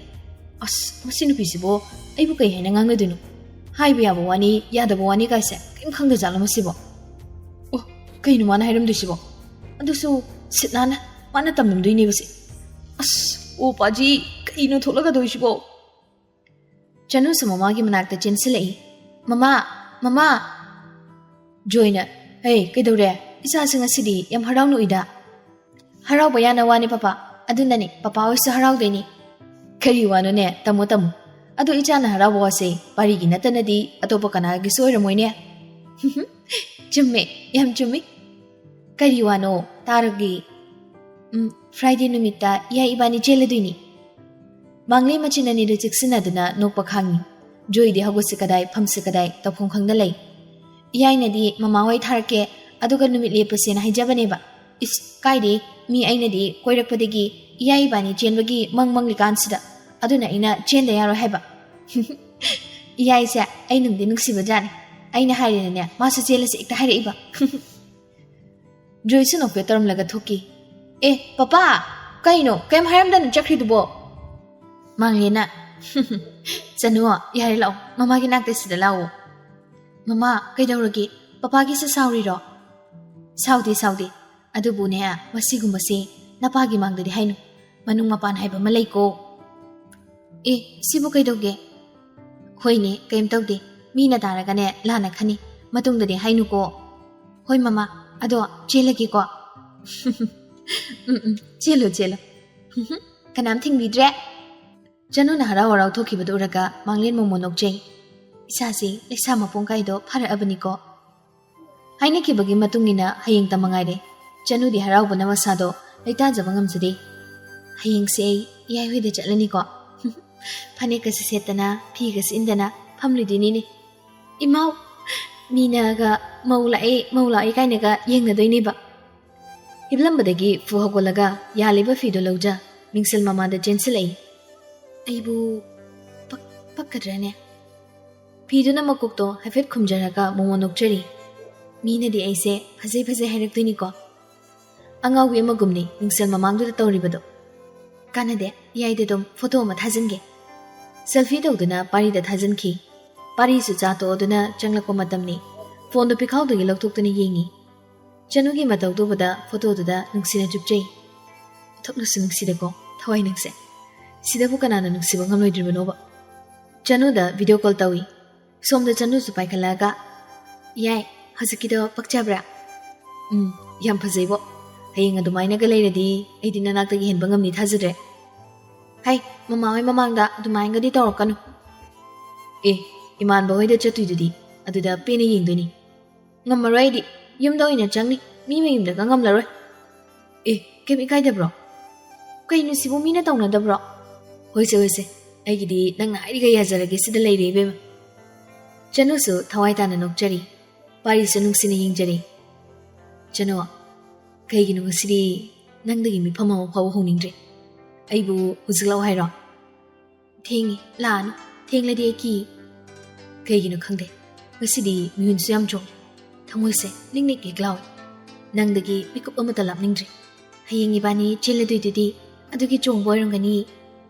"ꯑꯁ, ꯃꯁꯤ ꯅꯨꯄꯤꯁꯤꯕꯨ ꯑꯩꯕꯨ ꯀꯩ ꯍꯥꯏꯅ ꯉꯥꯡꯅꯗꯣꯏꯅꯣ? ꯍꯥꯏꯕ ꯌꯥꯕ ꯋꯥꯅꯤ, ꯌꯥꯗꯕ ꯋꯥꯅꯤ ꯀꯥꯏꯁꯦ ꯀꯔꯤꯝ ꯈꯪꯗꯖꯥꯠꯂꯣ ꯃꯁꯤꯕꯣ? ꯑꯣ, ꯀꯩꯅꯣ ꯃꯥꯅ ꯍꯥꯏꯔꯝꯗꯣꯏꯁꯤꯕꯣ? ꯑꯗꯨꯁꯨ ꯁꯤꯠ ꯅꯥꯟꯅ ꯃꯥꯅ ꯇꯝꯂꯝꯗꯣꯏꯅꯦꯕꯁꯦ꯫ ꯑꯁ, ꯑꯣ ꯄꯥꯖꯤ, ꯀꯩꯅꯣ ꯊꯣꯛꯂꯛꯀꯗꯣꯏꯁꯤꯕꯣ?" ꯆꯅꯨꯁꯨ ꯃꯃꯥꯒꯤ ꯃꯅꯥꯛꯇ ꯆꯦꯟꯁꯤꯜꯂꯛꯏ꯫ "ꯃꯃꯥ, ꯃꯃꯥ!" ꯖꯣꯏꯅ, "ꯍꯦ, ꯀꯩꯗꯧꯔꯦ? ꯏꯆꯥꯁꯤ ꯉꯁꯤꯗꯤ ꯌꯥꯝ ꯍꯔꯥꯎꯅ ꯎꯏꯗ꯫" "ꯍꯔꯥꯎꯕ ꯌꯥꯅ ꯋꯥꯅꯤ ꯄꯄꯥ, ꯑꯗꯨꯅꯅꯤ ꯄꯄꯥ ꯍꯣꯏꯁꯨ ꯍꯔꯥꯎꯗꯣꯏꯅꯤ꯫" "ꯀꯔꯤ ꯋꯥꯅꯣꯅꯦ? ꯇꯝꯃꯣ, ꯇꯝꯃꯣ꯫ ꯑꯗꯣ ꯏꯆꯥꯅ ꯍꯔꯥꯎꯕ ꯋꯥꯁꯦ ꯄꯥꯔꯤꯒꯤ ꯅꯠꯇꯅꯗꯤ ꯑꯇꯣꯞꯄ ꯀꯅꯥꯒꯤꯁꯨ ꯑꯣꯏꯔꯝꯃꯣꯏꯅꯦ꯫" "ꯆꯨꯝꯃꯦ, ꯌꯥꯝ ꯆꯨꯝꯃꯤ꯫ ꯀꯔꯤ ꯋꯥꯅꯣ? ꯇꯥꯔꯒꯦ꯫" "ꯎꯝ, Friday ꯅꯨꯃꯤꯠꯇ ꯏꯌꯥ ꯏꯕꯥꯅꯤ ꯆꯦꯜꯂꯗꯣꯏꯅꯤ꯫" ꯃꯥꯡꯂꯦ ꯃꯆꯤꯟ ꯑꯅꯤꯗꯨ ꯆꯦꯛꯁꯤꯟꯅꯗꯨꯅ ꯅꯣꯛꯄ ꯈꯥꯡꯉꯤ꯫ ꯖꯣꯏꯗꯤ ꯍꯧꯒꯠꯁꯤ ꯀꯗꯥꯏ, ꯐꯝꯁꯤ ꯀꯗꯥꯏ ꯇꯧꯐꯝ ꯈꯪꯗ ꯂꯩ꯫ "ꯏꯌꯥꯏꯅꯗꯤ ꯃꯃꯥ ꯍꯣꯏ ꯊꯥꯔꯛꯀꯦ, ꯑꯗꯨꯒ ꯅꯨꯃꯤꯠ ꯂꯦꯞꯄꯁꯦꯅ ꯍꯥꯏꯖꯕꯅꯦꯕ꯫ ꯏꯁ, ꯀꯥꯏꯗꯦ, ꯃꯤ ꯑꯩꯅꯗꯤ ꯀꯣꯏꯔꯛꯄꯗꯒꯤ ꯏꯌꯥ ꯏꯕꯥꯅꯤ ꯆꯦꯟꯕꯒꯤ ꯃꯪ ꯃꯪꯂꯤꯀꯥꯟꯁꯤꯗ꯫ ꯑꯗꯨꯅ ꯑꯩꯅ ꯆꯦꯟꯗ ꯌꯥꯔꯣꯏ ꯍꯥꯏꯕ꯫" "ꯏꯌꯥꯏꯁꯦ ꯑꯩ ꯅꯨꯡꯗꯤ ꯅꯨꯡꯁꯤꯕ ꯖꯥꯠꯅꯤ꯫ ꯑꯩꯅ ꯍꯥꯏꯔꯦꯅꯅꯦ, ꯃꯥꯁꯨ ꯆꯦꯜꯂꯁꯦ ꯍꯦꯛꯇ ꯍꯥꯏꯔꯛꯏꯕ꯫" ꯖꯣꯏꯁꯨ ꯅꯣꯛꯐꯦꯠ ꯇꯧꯔꯝꯂꯒ ꯊꯣꯛꯈꯤ꯫ "ꯑꯦ, ꯄꯄꯥ! ꯀꯩꯅꯣ? ꯀꯩꯝ ꯍꯥꯏꯔꯝꯗꯅ ꯆꯠꯈ꯭ꯔꯤꯗꯨꯕꯣ?" ꯃꯥꯡꯂꯦꯅ, "ꯆꯅꯨ, ꯌꯥꯔꯦ ꯂꯥꯛꯑꯣ, ꯃꯃꯥꯒꯤ ꯅꯥꯛꯇ ꯁꯤꯗ ꯂꯥꯛꯑꯣ꯫" "ꯃꯃꯥ, ꯀꯩꯗꯧꯔꯒꯦ? ꯄꯄꯥꯒꯤꯁꯦ ꯁꯥꯎꯔꯤꯔꯣ?" "ꯁꯥꯎꯗꯦ, ꯁꯥꯎꯗꯦ꯫ ꯑꯗꯨꯕꯨꯅꯦ, ꯃꯁꯤꯒꯨꯝꯕꯁꯦ ꯅꯄꯥꯒꯤ ꯃꯥꯡꯗꯗꯤ ꯍꯥꯏꯅꯨ꯫ ꯃꯅꯨꯡ ꯃꯄꯥꯟ ꯍꯥꯏꯕ ꯑꯃ ꯂꯩꯀꯣ꯫" "ꯑꯦ, ꯁꯤꯕꯨ ꯀꯩꯗꯧꯒꯦ?" "ꯍꯣꯏꯅꯦ, ꯀꯩꯝ ꯇꯧꯗꯦ꯫ ꯃꯤꯅ ꯇꯥꯔꯒꯅꯦ, ꯂꯥꯟꯅ ꯈꯟꯅꯤ꯫ ꯃꯇꯨꯡꯗꯗꯤ ꯍꯥꯏꯅꯨꯀꯣ꯫" "ꯍꯣꯏ ꯃꯃꯥ, ꯑꯗꯣ ꯆꯦꯜꯂꯒꯦꯀꯣ꯫" "ꯎꯝ, ꯎꯝ, ꯆꯦꯜꯂꯣ, ꯆꯦꯜꯂꯣ꯫ ꯀꯅꯥꯝ ꯊꯤꯡꯕꯤꯗ꯭ꯔꯦ꯫" ꯆꯅꯨꯅ ꯍꯔꯥꯎ ꯍꯔꯥꯎ ꯊꯣꯛꯈꯤꯕꯗꯨ ꯎꯔꯒ ꯃꯥꯡꯂꯦꯟ ꯃꯣꯃꯣꯟ ꯅꯣꯛꯆꯩ꯫ "ꯏꯆꯥꯁꯤ ꯂꯩꯁꯥ ꯃꯄꯨꯡ ꯀꯥꯏꯗꯣ ꯐꯥꯔꯛꯑꯕꯅꯤꯀꯣ꯫" ꯍꯥꯏꯅꯈꯤꯕꯒꯤ ꯃꯇꯨꯡ ꯏꯟꯅ ꯍꯌꯦꯡꯇ ꯃꯉꯥꯏꯔꯦ ꯆꯅꯨꯗꯤ ꯍꯔꯥꯎꯕꯅ ꯃꯁꯥꯗꯣ ꯂꯩꯇꯥꯖꯕ ꯉꯝꯖꯗꯦ꯫ "ꯍꯌꯦꯡꯁꯦ ꯑꯩ ꯏꯌꯥꯏ ꯍꯣꯏꯗ ꯆꯠꯂꯅꯤꯀꯣ꯫ ꯐꯅꯦꯛꯀꯁꯦ ꯁꯦꯠꯇꯅ, ꯐꯤꯒꯁꯦ ꯏꯟꯗꯅ ꯐꯝꯂꯨꯗꯣꯏꯅꯤꯅꯦ꯫ ꯏꯃꯥꯎ, ꯃꯤꯅꯒ ꯃꯧ ꯂꯥꯛꯑꯦ, ꯃꯧ ꯂꯥꯛꯑꯦ ꯀꯥꯏꯅꯒ ꯌꯦꯡꯅꯗꯣꯏꯅꯦꯕ꯫" ꯍꯤꯞꯂꯝꯕꯗꯒꯤ ꯐꯨ ꯍꯧꯒꯠꯂꯒ ꯌꯥꯜꯂꯤꯕ ꯐꯤꯗꯣ ꯂꯧꯖ ꯃꯤꯡꯁꯦꯜ ꯃꯃꯥꯡꯗ ꯆꯦꯟꯁꯤꯜꯂꯛꯏ꯫ "ꯑꯩꯕꯨ ꯄꯛ-, ꯄꯛꯀꯗ꯭ꯔꯅꯦ?" ꯐꯤꯗꯨꯅ ꯃꯀꯣꯛꯇꯣ ꯍꯥꯏꯐꯦꯠ ꯈꯨꯝꯖꯔꯒ ꯃꯣꯃꯣꯟ ꯅꯣꯛꯆꯔꯤ꯫ "ꯃꯤꯅꯗꯤ ꯑꯩꯁꯦ ꯐꯖꯩ ꯐꯖꯩ ꯍꯥꯏꯔꯛꯇꯣꯏꯅꯤꯀꯣ꯫" ꯑꯉꯥꯎꯕꯤ ꯑꯃꯒꯨꯝꯅꯤ ꯃꯤꯡꯁꯦꯜ ꯃꯃꯥꯡꯗꯨꯗ ꯇꯧꯔꯤꯕꯗꯣ꯫ "ꯀꯥꯟꯅꯗꯦ, ꯏꯌꯥꯏꯗ ꯑꯗꯨꯝ ꯐꯣꯇꯣ ꯑꯃ ꯊꯥꯖꯤꯟꯒꯦ꯫" ꯁꯦꯜꯐꯤ ꯇꯧꯗꯨꯅ ꯄꯥꯔꯤꯗ ꯊꯥꯖꯤꯟꯈꯤ꯫ ꯄꯥꯔꯤꯁꯨ ꯆꯥ ꯇꯣꯛꯑꯗꯨꯅ ꯆꯪꯂꯛꯄ ꯃꯇꯝꯅꯤ꯫ ꯐꯣꯟꯗꯣ ꯄꯤꯈꯥꯎꯗꯒꯤ ꯂꯧꯊꯣꯛꯇꯨꯅ ꯌꯦꯡꯉꯤ꯫ ꯆꯅꯨꯒꯤ ꯃꯇꯧꯗꯨ ꯎꯕꯗ ꯐꯣꯇꯣꯗꯨꯗ ꯅꯨꯡꯁꯤꯅ ꯆꯨꯞꯆꯩ꯫ "ꯑꯣꯟꯊꯣꯛꯅꯁꯨ ꯅꯨꯡꯁꯤꯗꯀꯣ, ꯊꯋꯥꯏ ꯅꯪꯁꯦ꯫ ꯁꯤꯗꯕꯨ ꯀꯅꯥꯅ ꯅꯨꯡꯁꯤꯕ ꯉꯝꯂꯣꯏꯗ꯭ꯔꯤꯕꯅꯣꯕ?" ꯆꯅꯨꯗ ꯚꯤꯗꯤꯑꯣ ꯀꯣꯜ ꯇꯧꯏ꯫ ꯁꯣꯝꯗ ꯆꯅꯨꯁꯨ ꯄꯥꯏꯈꯠꯂꯛꯑꯒ, "ꯏꯌꯥꯏ, ꯍꯧꯖꯤꯛꯀꯤꯗꯣ ꯄꯛꯆꯕ꯭ꯔꯥ?" "ꯎꯝ, ꯌꯥꯝ ꯐꯖꯩꯕꯣ꯫ ꯍꯌꯦꯡ ꯑꯗꯨꯃꯥꯏꯅꯒ ꯂꯩꯔꯗꯤ ꯑꯩꯗꯤ ꯅꯅꯥꯛꯇꯒꯤ ꯍꯦꯟꯕ ꯉꯝꯅꯤ ꯊꯥꯖꯗ꯭ꯔꯦ꯫" "ꯍꯩ, ꯃꯃꯥ ꯍꯣꯏ ꯃꯃꯥꯡꯗ ꯑꯗꯨꯃꯥꯏꯅꯒꯗꯤ ꯇꯧꯔꯛꯀꯅꯨ꯫" "ꯑꯦ, ꯏꯃꯥꯟꯕ ꯍꯣꯏꯗ ꯆꯠꯇꯣꯏꯗꯨꯗꯤ, ꯑꯗꯨꯗ ꯄꯦꯟꯅ ꯌꯦꯡꯗꯣꯏꯅꯤ꯫" "ꯉꯝꯃꯔꯣꯏ ꯑꯩꯗꯤ, ꯌꯨꯝꯗ ꯑꯣꯏꯅ ꯆꯪꯅꯤ, ꯃꯤ ꯃꯌꯨꯝꯗꯒ ꯉꯝꯂꯔꯣꯏ꯫" "ꯑꯦ, ꯀꯩꯝ ꯏꯀꯥꯏꯗꯕ꯭ꯔꯣ?" "ꯀꯩꯅꯣ ꯁꯤꯕꯨ ꯃꯤꯅ ꯇꯧꯅꯗꯕ꯭ꯔꯣ?" "ꯍꯣꯏꯁꯦ, ꯍꯣꯏꯁꯦ, ꯑꯩꯒꯤꯗꯤ ꯅꯪꯅ ꯍꯥꯏꯔꯤꯒꯩ ꯌꯥꯖꯔꯒꯦ, ꯁꯤꯗ ꯂꯩꯔꯦ ꯏꯕꯦꯝꯃ꯫" ꯆꯅꯨꯁꯨ ꯊꯋꯥꯏ ꯇꯥꯅ ꯅꯣꯛꯆꯔꯤ꯫ ꯄꯥꯔꯤꯁꯨ ꯅꯨꯡꯁꯤꯅ ꯌꯦꯡꯖꯔꯤ꯫ "ꯆꯅꯨ, ꯀꯩꯒꯤꯅꯣ ꯉꯁꯤꯗꯤ ꯅꯪꯗꯒꯤ ꯃꯤꯐꯝ ꯑꯃ ꯐꯥꯎꯕ ꯍꯧꯅꯤꯡꯗ꯭ꯔꯦ? ꯑꯩꯕꯨ ꯍꯧꯖꯤꯛ ꯂꯥꯛꯑꯣ ꯍꯥꯏꯔꯣ?" "ꯊꯦꯡꯉꯤ, ꯂꯥꯛꯑꯅꯨ꯫ ꯊꯦꯡꯂꯗꯤ ꯑꯩ ꯀꯤ꯫" "ꯀꯩꯒꯤꯅꯣ ꯈꯪꯗꯦ, ꯉꯁꯤꯗꯤ ꯃꯤꯍꯨꯟꯁꯨ ꯌꯥꯝ ꯆꯣꯡꯉꯤ꯫ ꯊꯃꯣꯏꯁꯦ ꯅꯤꯛ ꯅꯤꯛ ꯅꯤꯛ ꯂꯥꯎꯏ꯫ ꯅꯪꯗꯒꯤ ꯃꯤꯀꯨꯞ ꯑꯃꯇ ꯂꯥꯞꯅꯤꯡꯗ꯭ꯔꯦ꯫ ꯍꯌꯦꯡ ꯏꯕꯥꯅꯤ ꯆꯦꯜꯂꯗꯣꯏꯗꯨꯗꯤ ꯑꯗꯨꯒꯤ ꯆꯣꯡꯕ ꯑꯣꯏꯔꯝꯒꯅꯤ꯫"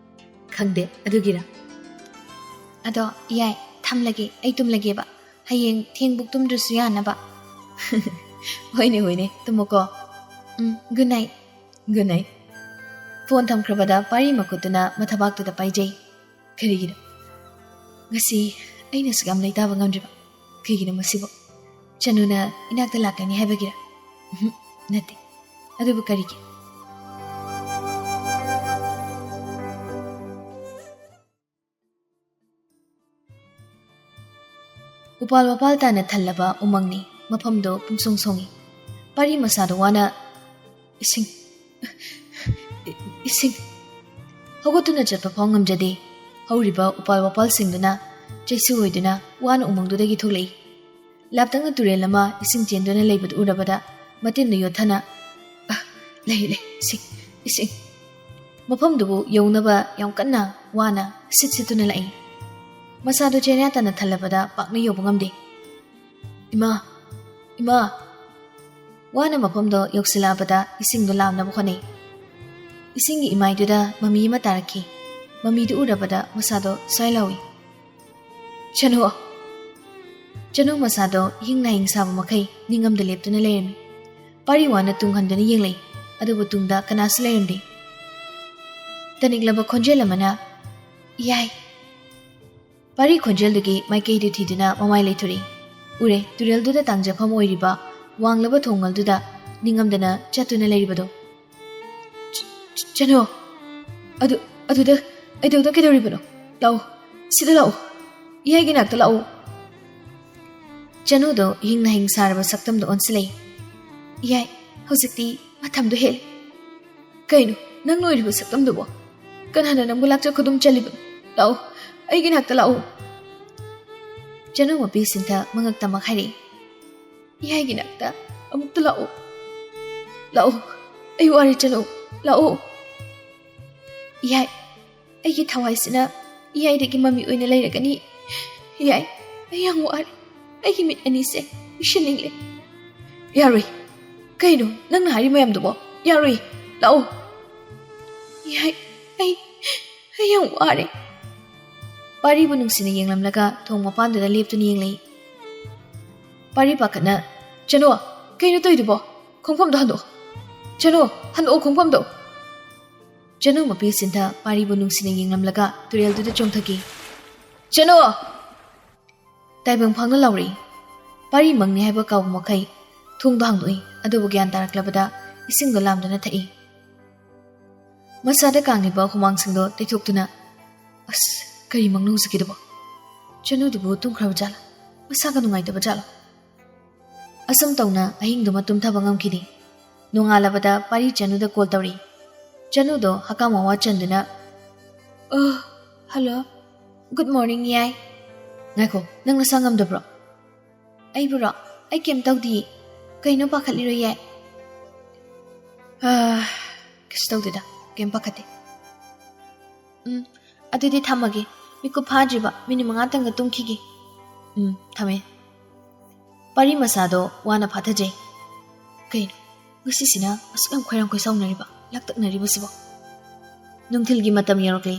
"ꯈꯪꯗꯦ, ꯑꯗꯨꯒꯤꯔ?" "ꯑꯗꯣ ꯏꯌꯥꯏ, ꯊꯝꯂꯒꯦ, ꯑꯩ ꯇꯨꯝꯂꯒꯦꯕ꯫ ꯍꯌꯦꯡ ꯊꯦꯡꯕꯨꯛ ꯇꯨꯝꯗ꯭ꯔꯁꯨ ꯌꯥꯅꯕ꯫" "ꯍꯣꯏꯅꯦ, ꯍꯣꯏꯅꯦ, ꯇꯨꯝꯃꯣꯀꯣ꯫ Um, good night." "Good night." Phone ꯊꯝꯈ꯭ꯔꯕꯗ ꯄꯥꯔꯤ ꯃꯈꯨꯠꯇꯨꯅ ꯃꯊꯕꯥꯛꯇꯨꯗ ꯄꯥꯏꯖꯩ꯫ "ꯀꯔꯤꯒꯤꯅꯣ ꯉꯁꯤ ꯑꯩꯅ ꯑꯁꯨꯛ ꯌꯥꯝ ꯂꯩꯇꯥꯕ ꯉꯝꯗ꯭ꯔꯤꯕ? ꯀꯩꯒꯤꯅꯣ ꯃꯁꯤꯕꯨ? ꯆꯅꯨꯅ ꯏꯅꯥꯛꯇ ꯂꯥꯛꯀꯅꯤ ꯍꯥꯏꯕꯒꯤꯔ? ꯎꯝꯍꯨꯝ, ꯅꯠꯇꯦ꯫ ꯑꯗꯨꯕꯨ ꯀꯔꯤꯒꯤ?" ꯎꯄꯥꯜ ꯋꯥꯄꯥꯜ ꯇꯥꯅ ꯊꯜꯂꯕ ꯎꯃꯪꯅꯤ꯫ ꯃꯐꯝꯗꯣ ꯄꯨꯡꯁꯣꯡ ꯁꯣꯡꯏ꯫ ꯄꯥꯔꯤ ꯃꯁꯥꯗꯣ ꯋꯥꯅ "ꯏꯁꯤꯡ, ꯏꯁꯤꯡ!" ꯍꯧꯒꯠꯇꯨꯅ ꯆꯠꯄ ꯐꯥꯎ ꯉꯝꯖꯗꯦ꯫ ꯍꯧꯔꯤꯕ ꯎꯄꯥꯜ ꯋꯥꯄꯥꯜꯁꯤꯡꯗꯨꯅ ꯆꯩꯁꯨ ꯑꯣꯏꯗꯨꯅ ꯋꯥꯅ ꯎꯃꯪꯗꯨꯗꯒꯤ ꯊꯣꯛꯂꯛꯏ꯫ ꯂꯥꯞꯇꯛꯅ ꯇꯨꯔꯦꯜ ꯑꯃ ꯏꯁꯤꯡ ꯆꯦꯟꯗꯨꯅ ꯂꯩꯕꯗꯨ ꯎꯔꯕꯗ ꯃꯇꯤꯟꯗꯨ ꯌꯣꯠꯊꯅ, "ꯑ, ꯂꯩ, ꯂꯩ, ꯏꯁꯤꯡ, ꯏꯁꯤꯡ!" ꯃꯐꯝꯗꯨꯕꯨ ꯌꯧꯅꯕ ꯌꯥꯝ ꯀꯟꯅ ꯋꯥꯅ ꯁꯤꯠ ꯁꯤꯠꯇꯨꯅ ꯂꯥꯛꯏ꯫ ꯃꯁꯥꯗꯨ ꯆꯦꯔꯌꯥ ꯇꯥꯅ ꯊꯜꯂꯕꯗ ꯄꯥꯛꯅ ꯌꯧꯕ ꯉꯝꯗꯦ꯫ "ꯏꯃꯥ! ꯏꯃꯥ!" ꯋꯥꯅ ꯃꯐꯝꯗꯣ ꯌꯧꯁꯤꯜꯂꯛꯑꯕꯗ ꯏꯁꯤꯡꯗꯣ ꯂꯥꯝꯅꯕ ꯍꯣꯠꯅꯩ꯫ ꯏꯁꯤꯡꯒꯤ ꯏꯃꯥꯏꯗꯨꯗ ꯃꯃꯤ ꯑꯃ ꯇꯥꯔꯛꯈꯤ꯫ ꯃꯃꯤꯗꯨ ꯎꯔꯕꯗ ꯃꯁꯥꯗꯣ ꯁ꯭ꯋꯥꯏ ꯂꯥꯎꯏ꯫ "ꯆꯅꯨ!" ꯆꯅꯨ ꯃꯁꯥꯗꯣ ꯍꯤꯡ ꯅꯥꯍꯤꯡ ꯁꯥꯕ ꯃꯈꯩ ꯅꯤꯡꯉꯝꯗ ꯂꯦꯞꯇꯨꯅ ꯂꯩꯔꯝꯃꯤ꯫ ꯄꯥꯔꯤ ꯋꯥꯅ ꯇꯨꯡ ꯍꯟꯗꯨꯅ ꯌꯦꯡꯂꯛꯏ, ꯑꯗꯨꯕꯨ ꯇꯨꯡꯗ ꯀꯅꯥꯁꯨ ꯂꯩꯔꯝꯗꯦ꯫ ꯇꯅꯤꯛꯂꯕ ꯈꯣꯟꯖꯦꯜ ꯑꯃꯅ, "ꯏꯌꯥꯏ!" ꯄꯥꯔꯤ ꯈꯣꯟꯖꯦꯜꯗꯨꯒꯤ ꯃꯥꯏꯀꯩꯗꯨ ꯊꯤꯗꯨꯅ ꯃꯃꯥꯏ ꯂꯩꯊꯣꯔꯛꯏ꯫ ꯎꯔꯦ, ꯇꯨꯔꯦꯜꯗꯨꯗ ꯇꯥꯡꯖꯐꯝ ꯑꯣꯏꯔꯤꯕ ꯋꯥꯡꯂꯕ ꯊꯣꯡꯉꯜꯗꯨꯗ ꯅꯤꯡꯉꯝꯗꯅ ꯆꯠꯇꯨꯅ ꯂꯩꯔꯤꯕꯗꯣ꯫ "ꯆ-, ꯆ-, ꯆꯅꯨ! ꯑꯗꯨ, ꯑꯗꯨꯗ, ꯑꯗꯨꯗ ꯀꯩꯗꯧꯔꯤꯕꯅꯣ? ꯂꯥꯛꯑꯣ, ꯁꯤꯗ ꯂꯥꯛꯑꯣ꯫ ꯏꯌꯥꯏꯒꯤ ꯅꯥꯛꯇ ꯂꯥꯛꯑꯣ!" ꯆꯅꯨꯗꯣ ꯍꯤꯡꯅ ꯍꯤꯡ ꯁꯥꯔꯕ ꯁꯛꯇꯝꯗ ꯑꯣꯟꯁꯤꯜꯂꯛꯏ꯫ "ꯏꯌꯥꯏ, ꯍꯧꯖꯤꯛꯇꯤ ꯃꯇꯝꯗꯣ ꯍꯦꯜꯂꯦ꯫ ꯀꯩꯅꯣ, ꯅꯪ ꯂꯣꯏꯔꯤꯕ ꯁꯛꯇꯝꯗꯨꯕꯣ? ꯀꯅꯥꯅ ꯅꯪꯕꯨ ꯂꯥꯛꯆ ꯈꯨꯗꯨꯝ ꯆꯜꯂꯤꯕꯅꯣ? ꯂꯥꯛꯑꯣ, ꯑꯩꯒꯤ ꯅꯥꯛꯇ ꯂꯥꯛꯑꯣ!" ꯆꯅꯨ ꯃꯄꯤ ꯁꯤꯟꯊ ꯃꯉꯛꯇ ꯃꯛ ꯍꯥꯏꯔꯛꯏ꯫ "ꯏꯌꯥꯏꯒꯤ ꯅꯥꯛꯇ ꯑꯃꯨꯛꯇ ꯂꯥꯛꯑꯣ꯫ ꯂꯥꯛꯑꯣ, ꯑꯩ ꯋꯥꯔꯦ ꯆꯅꯨ, ꯂꯥꯛꯑꯣ꯫ ꯏꯌꯥꯏ, ꯑꯩꯒꯤ ꯊꯋꯥꯏꯁꯤꯅ ꯏꯌꯥꯏꯗꯒꯤ ꯃꯃꯤ ꯑꯣꯏꯅ ꯂꯩꯔꯒꯅꯤ꯫ ꯏꯌꯥꯏ, ꯑꯩ ꯌꯥꯝ ꯋꯥꯔꯦ꯫ ꯑꯩꯒꯤ ꯃꯤꯠ ꯑꯅꯤꯁꯦ ꯎꯏꯁꯟꯅꯤꯡꯂꯦ꯫" "ꯌꯥꯔꯣꯏ꯫ ꯀꯩꯅꯣ ꯅꯪꯅ ꯍꯥꯏꯔꯤ ꯃꯌꯥꯝꯗꯨꯕꯣ? ꯌꯥꯔꯣꯏ꯫ ꯂꯥꯛꯑꯣ꯫" "ꯏꯌꯥꯏ, ꯑꯩ, ꯑꯩ ꯌꯥꯝ ꯋꯥꯔꯦ꯫" ꯄꯥꯔꯤꯕꯨ ꯅꯨꯡꯁꯤꯅ ꯌꯦꯡꯂꯝꯂꯒ ꯊꯣꯡ ꯃꯄꯥꯟꯗꯨꯗ ꯂꯦꯞꯇꯨꯅ ꯌꯦꯡꯂꯛꯏ꯫ ꯄꯥꯔꯤ ꯄꯥꯈꯠꯅ, "ꯆꯅꯨ, ꯀꯩꯅꯣ ꯇꯧꯔꯤꯗꯨꯕꯣ? ꯈꯣꯡꯐꯝꯗꯣ ꯍꯟꯗꯣꯛꯑꯣ꯫ ꯆꯅꯨ, ꯍꯟꯗꯣꯛꯑꯣ ꯈꯣꯡꯐꯝꯗꯣ꯫" ꯆꯅꯨ ꯃꯄꯤ ꯁꯤꯟꯊ ꯄꯥꯔꯤꯕꯨ ꯅꯨꯡꯁꯤꯅ ꯌꯦꯡꯂꯝꯂꯒ ꯇꯨꯔꯦꯜꯗꯨꯗ ꯆꯣꯡꯊꯈꯤ꯫ "ꯆꯅꯨ!" ꯇꯥꯏꯕꯪ ꯐꯥꯎꯅ ꯂꯥꯎꯔꯛꯏ꯫ ꯄꯥꯔꯤ ꯃꯪꯅꯤ ꯍꯥꯏꯕ ꯀꯥꯎꯕ ꯃꯈꯩ ꯊꯣꯡꯗꯣ ꯍꯥꯡꯗꯣꯛꯏ, ꯑꯗꯨꯕꯨ ꯒ꯭ꯌꯥꯟ ꯇꯥꯔꯛꯂꯕꯗ ꯏꯁꯤꯡꯗꯣ ꯂꯥꯝꯗꯨꯅ ꯊꯛꯏ꯫ ꯃꯁꯥꯗ ꯀꯥꯡꯂꯤꯕ ꯍꯨꯃꯥꯡꯁꯤꯡꯗꯣ ꯇꯩꯊꯣꯛꯇꯨꯅ, "ꯑꯁ, ꯀꯔꯤ ꯃꯪꯅꯣ ꯍꯧꯖꯤꯛꯀꯤꯗꯨꯕꯣ? ꯆꯅꯨꯗꯨꯕꯨ ꯇꯨꯝꯈ꯭ꯔꯕ ꯖꯥꯠꯂꯥ? ꯃꯁꯥꯒ ꯅꯨꯡꯉꯥꯏꯇꯕ ꯖꯥꯠꯂꯣ? ꯑꯁꯨꯝ ꯇꯧꯅ ꯑꯍꯤꯡꯗꯨꯃ ꯇꯨꯝꯊꯕ ꯉꯝꯈꯤꯗꯦ꯫ ꯅꯣꯡꯉꯥꯜꯂꯕꯗ ꯄꯥꯔꯤ ꯆꯅꯨꯗ ꯀꯣꯜ ꯇꯧꯔꯤ꯫ ꯆꯅꯨꯗꯣ ꯍꯀꯥꯝ ꯋꯥꯋꯥ ꯆꯟꯗꯨꯅ, "ꯑ, ꯍꯜꯂꯣ꯫ ꯒꯨꯗ ꯃꯣꯔꯅꯤꯡ, ꯌꯥꯏ꯫" "ꯉꯥꯏꯈꯣ, ꯅꯪ ꯅꯁꯥ ꯉꯝꯗꯕ꯭ꯔꯣ?" "ꯑꯩꯕꯨꯔꯣ? ꯑꯩ ꯀꯩꯝ ꯇꯧꯗꯤꯌꯦ꯫ ꯀꯩꯅꯣ ꯄꯥꯈꯠꯂꯤꯔꯣ, ꯌꯥꯏ?" "ꯑ, ꯀꯩꯁꯨ ꯇꯧꯗꯦꯗ, ꯀꯩꯝ ꯄꯥꯈꯠꯇꯦ꯫" "ꯎꯝ, ꯑꯗꯨꯗꯤ ꯊꯝꯃꯒꯦ꯫ ꯃꯤꯀꯨꯞ ꯐꯥꯗ꯭ꯔꯤꯕ ꯃꯤꯅꯤꯠ ꯃꯉꯥꯇꯪꯒ ꯇꯨꯝꯈꯤꯒꯦ꯫" "ꯎꯝ, ꯊꯝꯃꯦ꯫" ꯄꯥꯔꯤ ꯃꯁꯥꯗꯣ ꯋꯥꯅ ꯐꯥꯊꯖꯩ꯫ ꯀꯩꯅꯣ, ꯉꯁꯤꯁꯤꯅ ꯑꯁꯨꯛ ꯌꯥꯝ ꯈꯣꯏꯔꯥꯡ ꯈꯣꯏꯁꯥꯎꯅꯔꯤꯕ, ꯂꯥꯛꯇꯛꯅꯔꯤꯕꯁꯤꯕꯣ? ꯅꯨꯡꯊꯤꯜꯒꯤ ꯃꯇꯝ ꯌꯧꯔꯛꯂꯦ꯫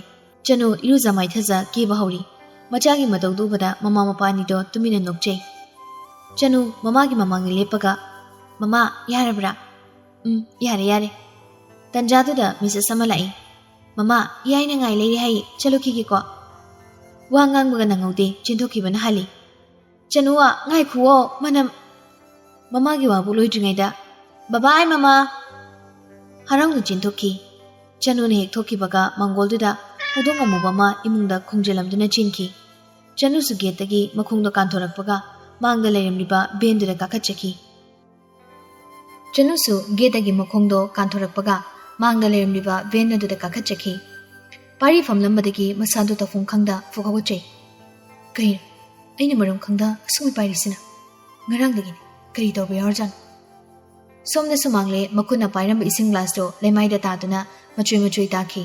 ꯆꯅꯨ ꯏꯔꯨꯖ ꯃꯥꯏꯊꯖ ꯀꯦꯕ ꯍꯧꯔꯤ꯫ ꯃꯆꯥꯒꯤ ꯃꯇꯧꯗꯨ ꯎꯕꯗ ꯃꯃꯥ ꯃꯄꯥ ꯑꯅꯤꯗꯣ ꯇꯨꯃꯤꯟꯅ ꯅꯣꯛꯆꯩ꯫ ꯆꯅꯨ ꯃꯃꯥꯒꯤ ꯃꯃꯥꯡꯗ ꯂꯦꯞꯄꯒ, "ꯃꯃꯥ, ꯌꯥꯔꯕ꯭ꯔꯥ?" "ꯎꯝ, ꯌꯥꯔꯦ, ꯌꯥꯔꯦ꯫" ꯇꯟꯖꯥꯗꯨꯗ ꯃꯦꯁꯦꯖ ꯑꯃ ꯂꯥꯛꯏ꯫ "ꯃꯃꯥ, ꯌꯥꯏꯅ ꯉꯥꯏ ꯂꯩꯔꯦ ꯍꯥꯏꯌꯦ, ꯆꯠꯂꯨꯈꯤꯒꯦꯀꯣ꯫" ꯋꯥ ꯉꯥꯡꯕꯒ ꯅꯪꯍꯧꯗꯦ, ꯆꯦꯟꯊꯣꯛꯈꯤꯕꯅ ꯍꯥꯜꯂꯤ꯫ "ꯆꯅꯨ, ꯉꯥꯏꯈꯨꯑꯣ, ꯃꯅꯝ꯫" ꯃꯃꯥꯒꯤ ꯋꯥꯕꯨ ꯂꯣꯏꯗ꯭ꯔꯤꯉꯩꯗ, "ꯕꯕꯥꯏ, ꯃꯃꯥ!" ꯍꯔꯥꯎꯅ ꯆꯦꯟꯊꯣꯛꯈꯤ꯫ ꯆꯅꯨꯅ ꯍꯦꯛ ꯊꯣꯛꯈꯤꯕꯒ ꯃꯥꯡꯒꯣꯜꯗꯨꯗ ꯍꯧꯗꯣꯡ ꯑꯃꯨꯕ ꯑꯃ ꯏꯃꯨꯡꯗ ꯈꯣꯡꯖꯤꯜꯂꯝꯗꯨꯅ ꯆꯦꯟꯈꯤ꯫ ꯆꯅꯨꯁꯨ ꯒꯦꯠꯇꯒꯤ ꯃꯈꯣꯡꯗꯣ ꯀꯥꯟꯊꯣꯔꯛꯄꯒ ꯃꯥꯡꯗ ꯂꯩꯔꯝꯂꯤꯕ ꯚꯦꯟꯗꯨꯗ ꯀꯥꯈꯠꯆꯈꯤ꯫ ꯆꯅꯨꯁꯨ ꯒꯦꯠꯇꯒꯤ ꯃꯈꯣꯡꯗꯣ ꯀꯥꯟꯊꯣꯔꯛꯄꯒ ꯃꯥꯡꯗ ꯂꯩꯔꯝꯂꯤꯕ ꯚꯦꯟ ꯑꯗꯨꯗ ꯀꯥꯈꯠꯆꯈꯤ꯫ ꯄꯥꯔꯤ ꯐꯝꯂꯝꯕꯗꯒꯤ ꯃꯁꯥꯗꯨ ꯇꯧꯐꯝ ꯈꯪꯗ ꯐꯨꯛ ꯍꯧꯒꯠꯆꯩ꯫ ꯀꯩꯅꯣ? ꯑꯩꯅ ꯃꯔꯝ ꯈꯪꯗ ꯑꯁꯨꯛ ꯄꯥꯏꯔꯤꯁꯤꯅ? ꯉꯔꯥꯡꯗꯒꯤꯅꯤ꯫ ꯀꯔꯤ ꯇꯧꯕ ꯌꯥꯎꯔꯖꯥꯠꯅꯣ? ꯁꯣꯝꯗ ꯁꯨꯃꯥꯡꯂꯦ ꯃꯈꯨꯠꯅ ꯄꯥꯏꯔꯝꯕ ꯏꯁꯤꯡ ꯒ꯭ꯂꯥꯁꯇꯣ ꯂꯩꯃꯥꯏꯗ ꯇꯥꯗꯨꯅ ꯃꯆꯨꯏ ꯃꯆꯨꯏ ꯇꯥꯈꯤ꯫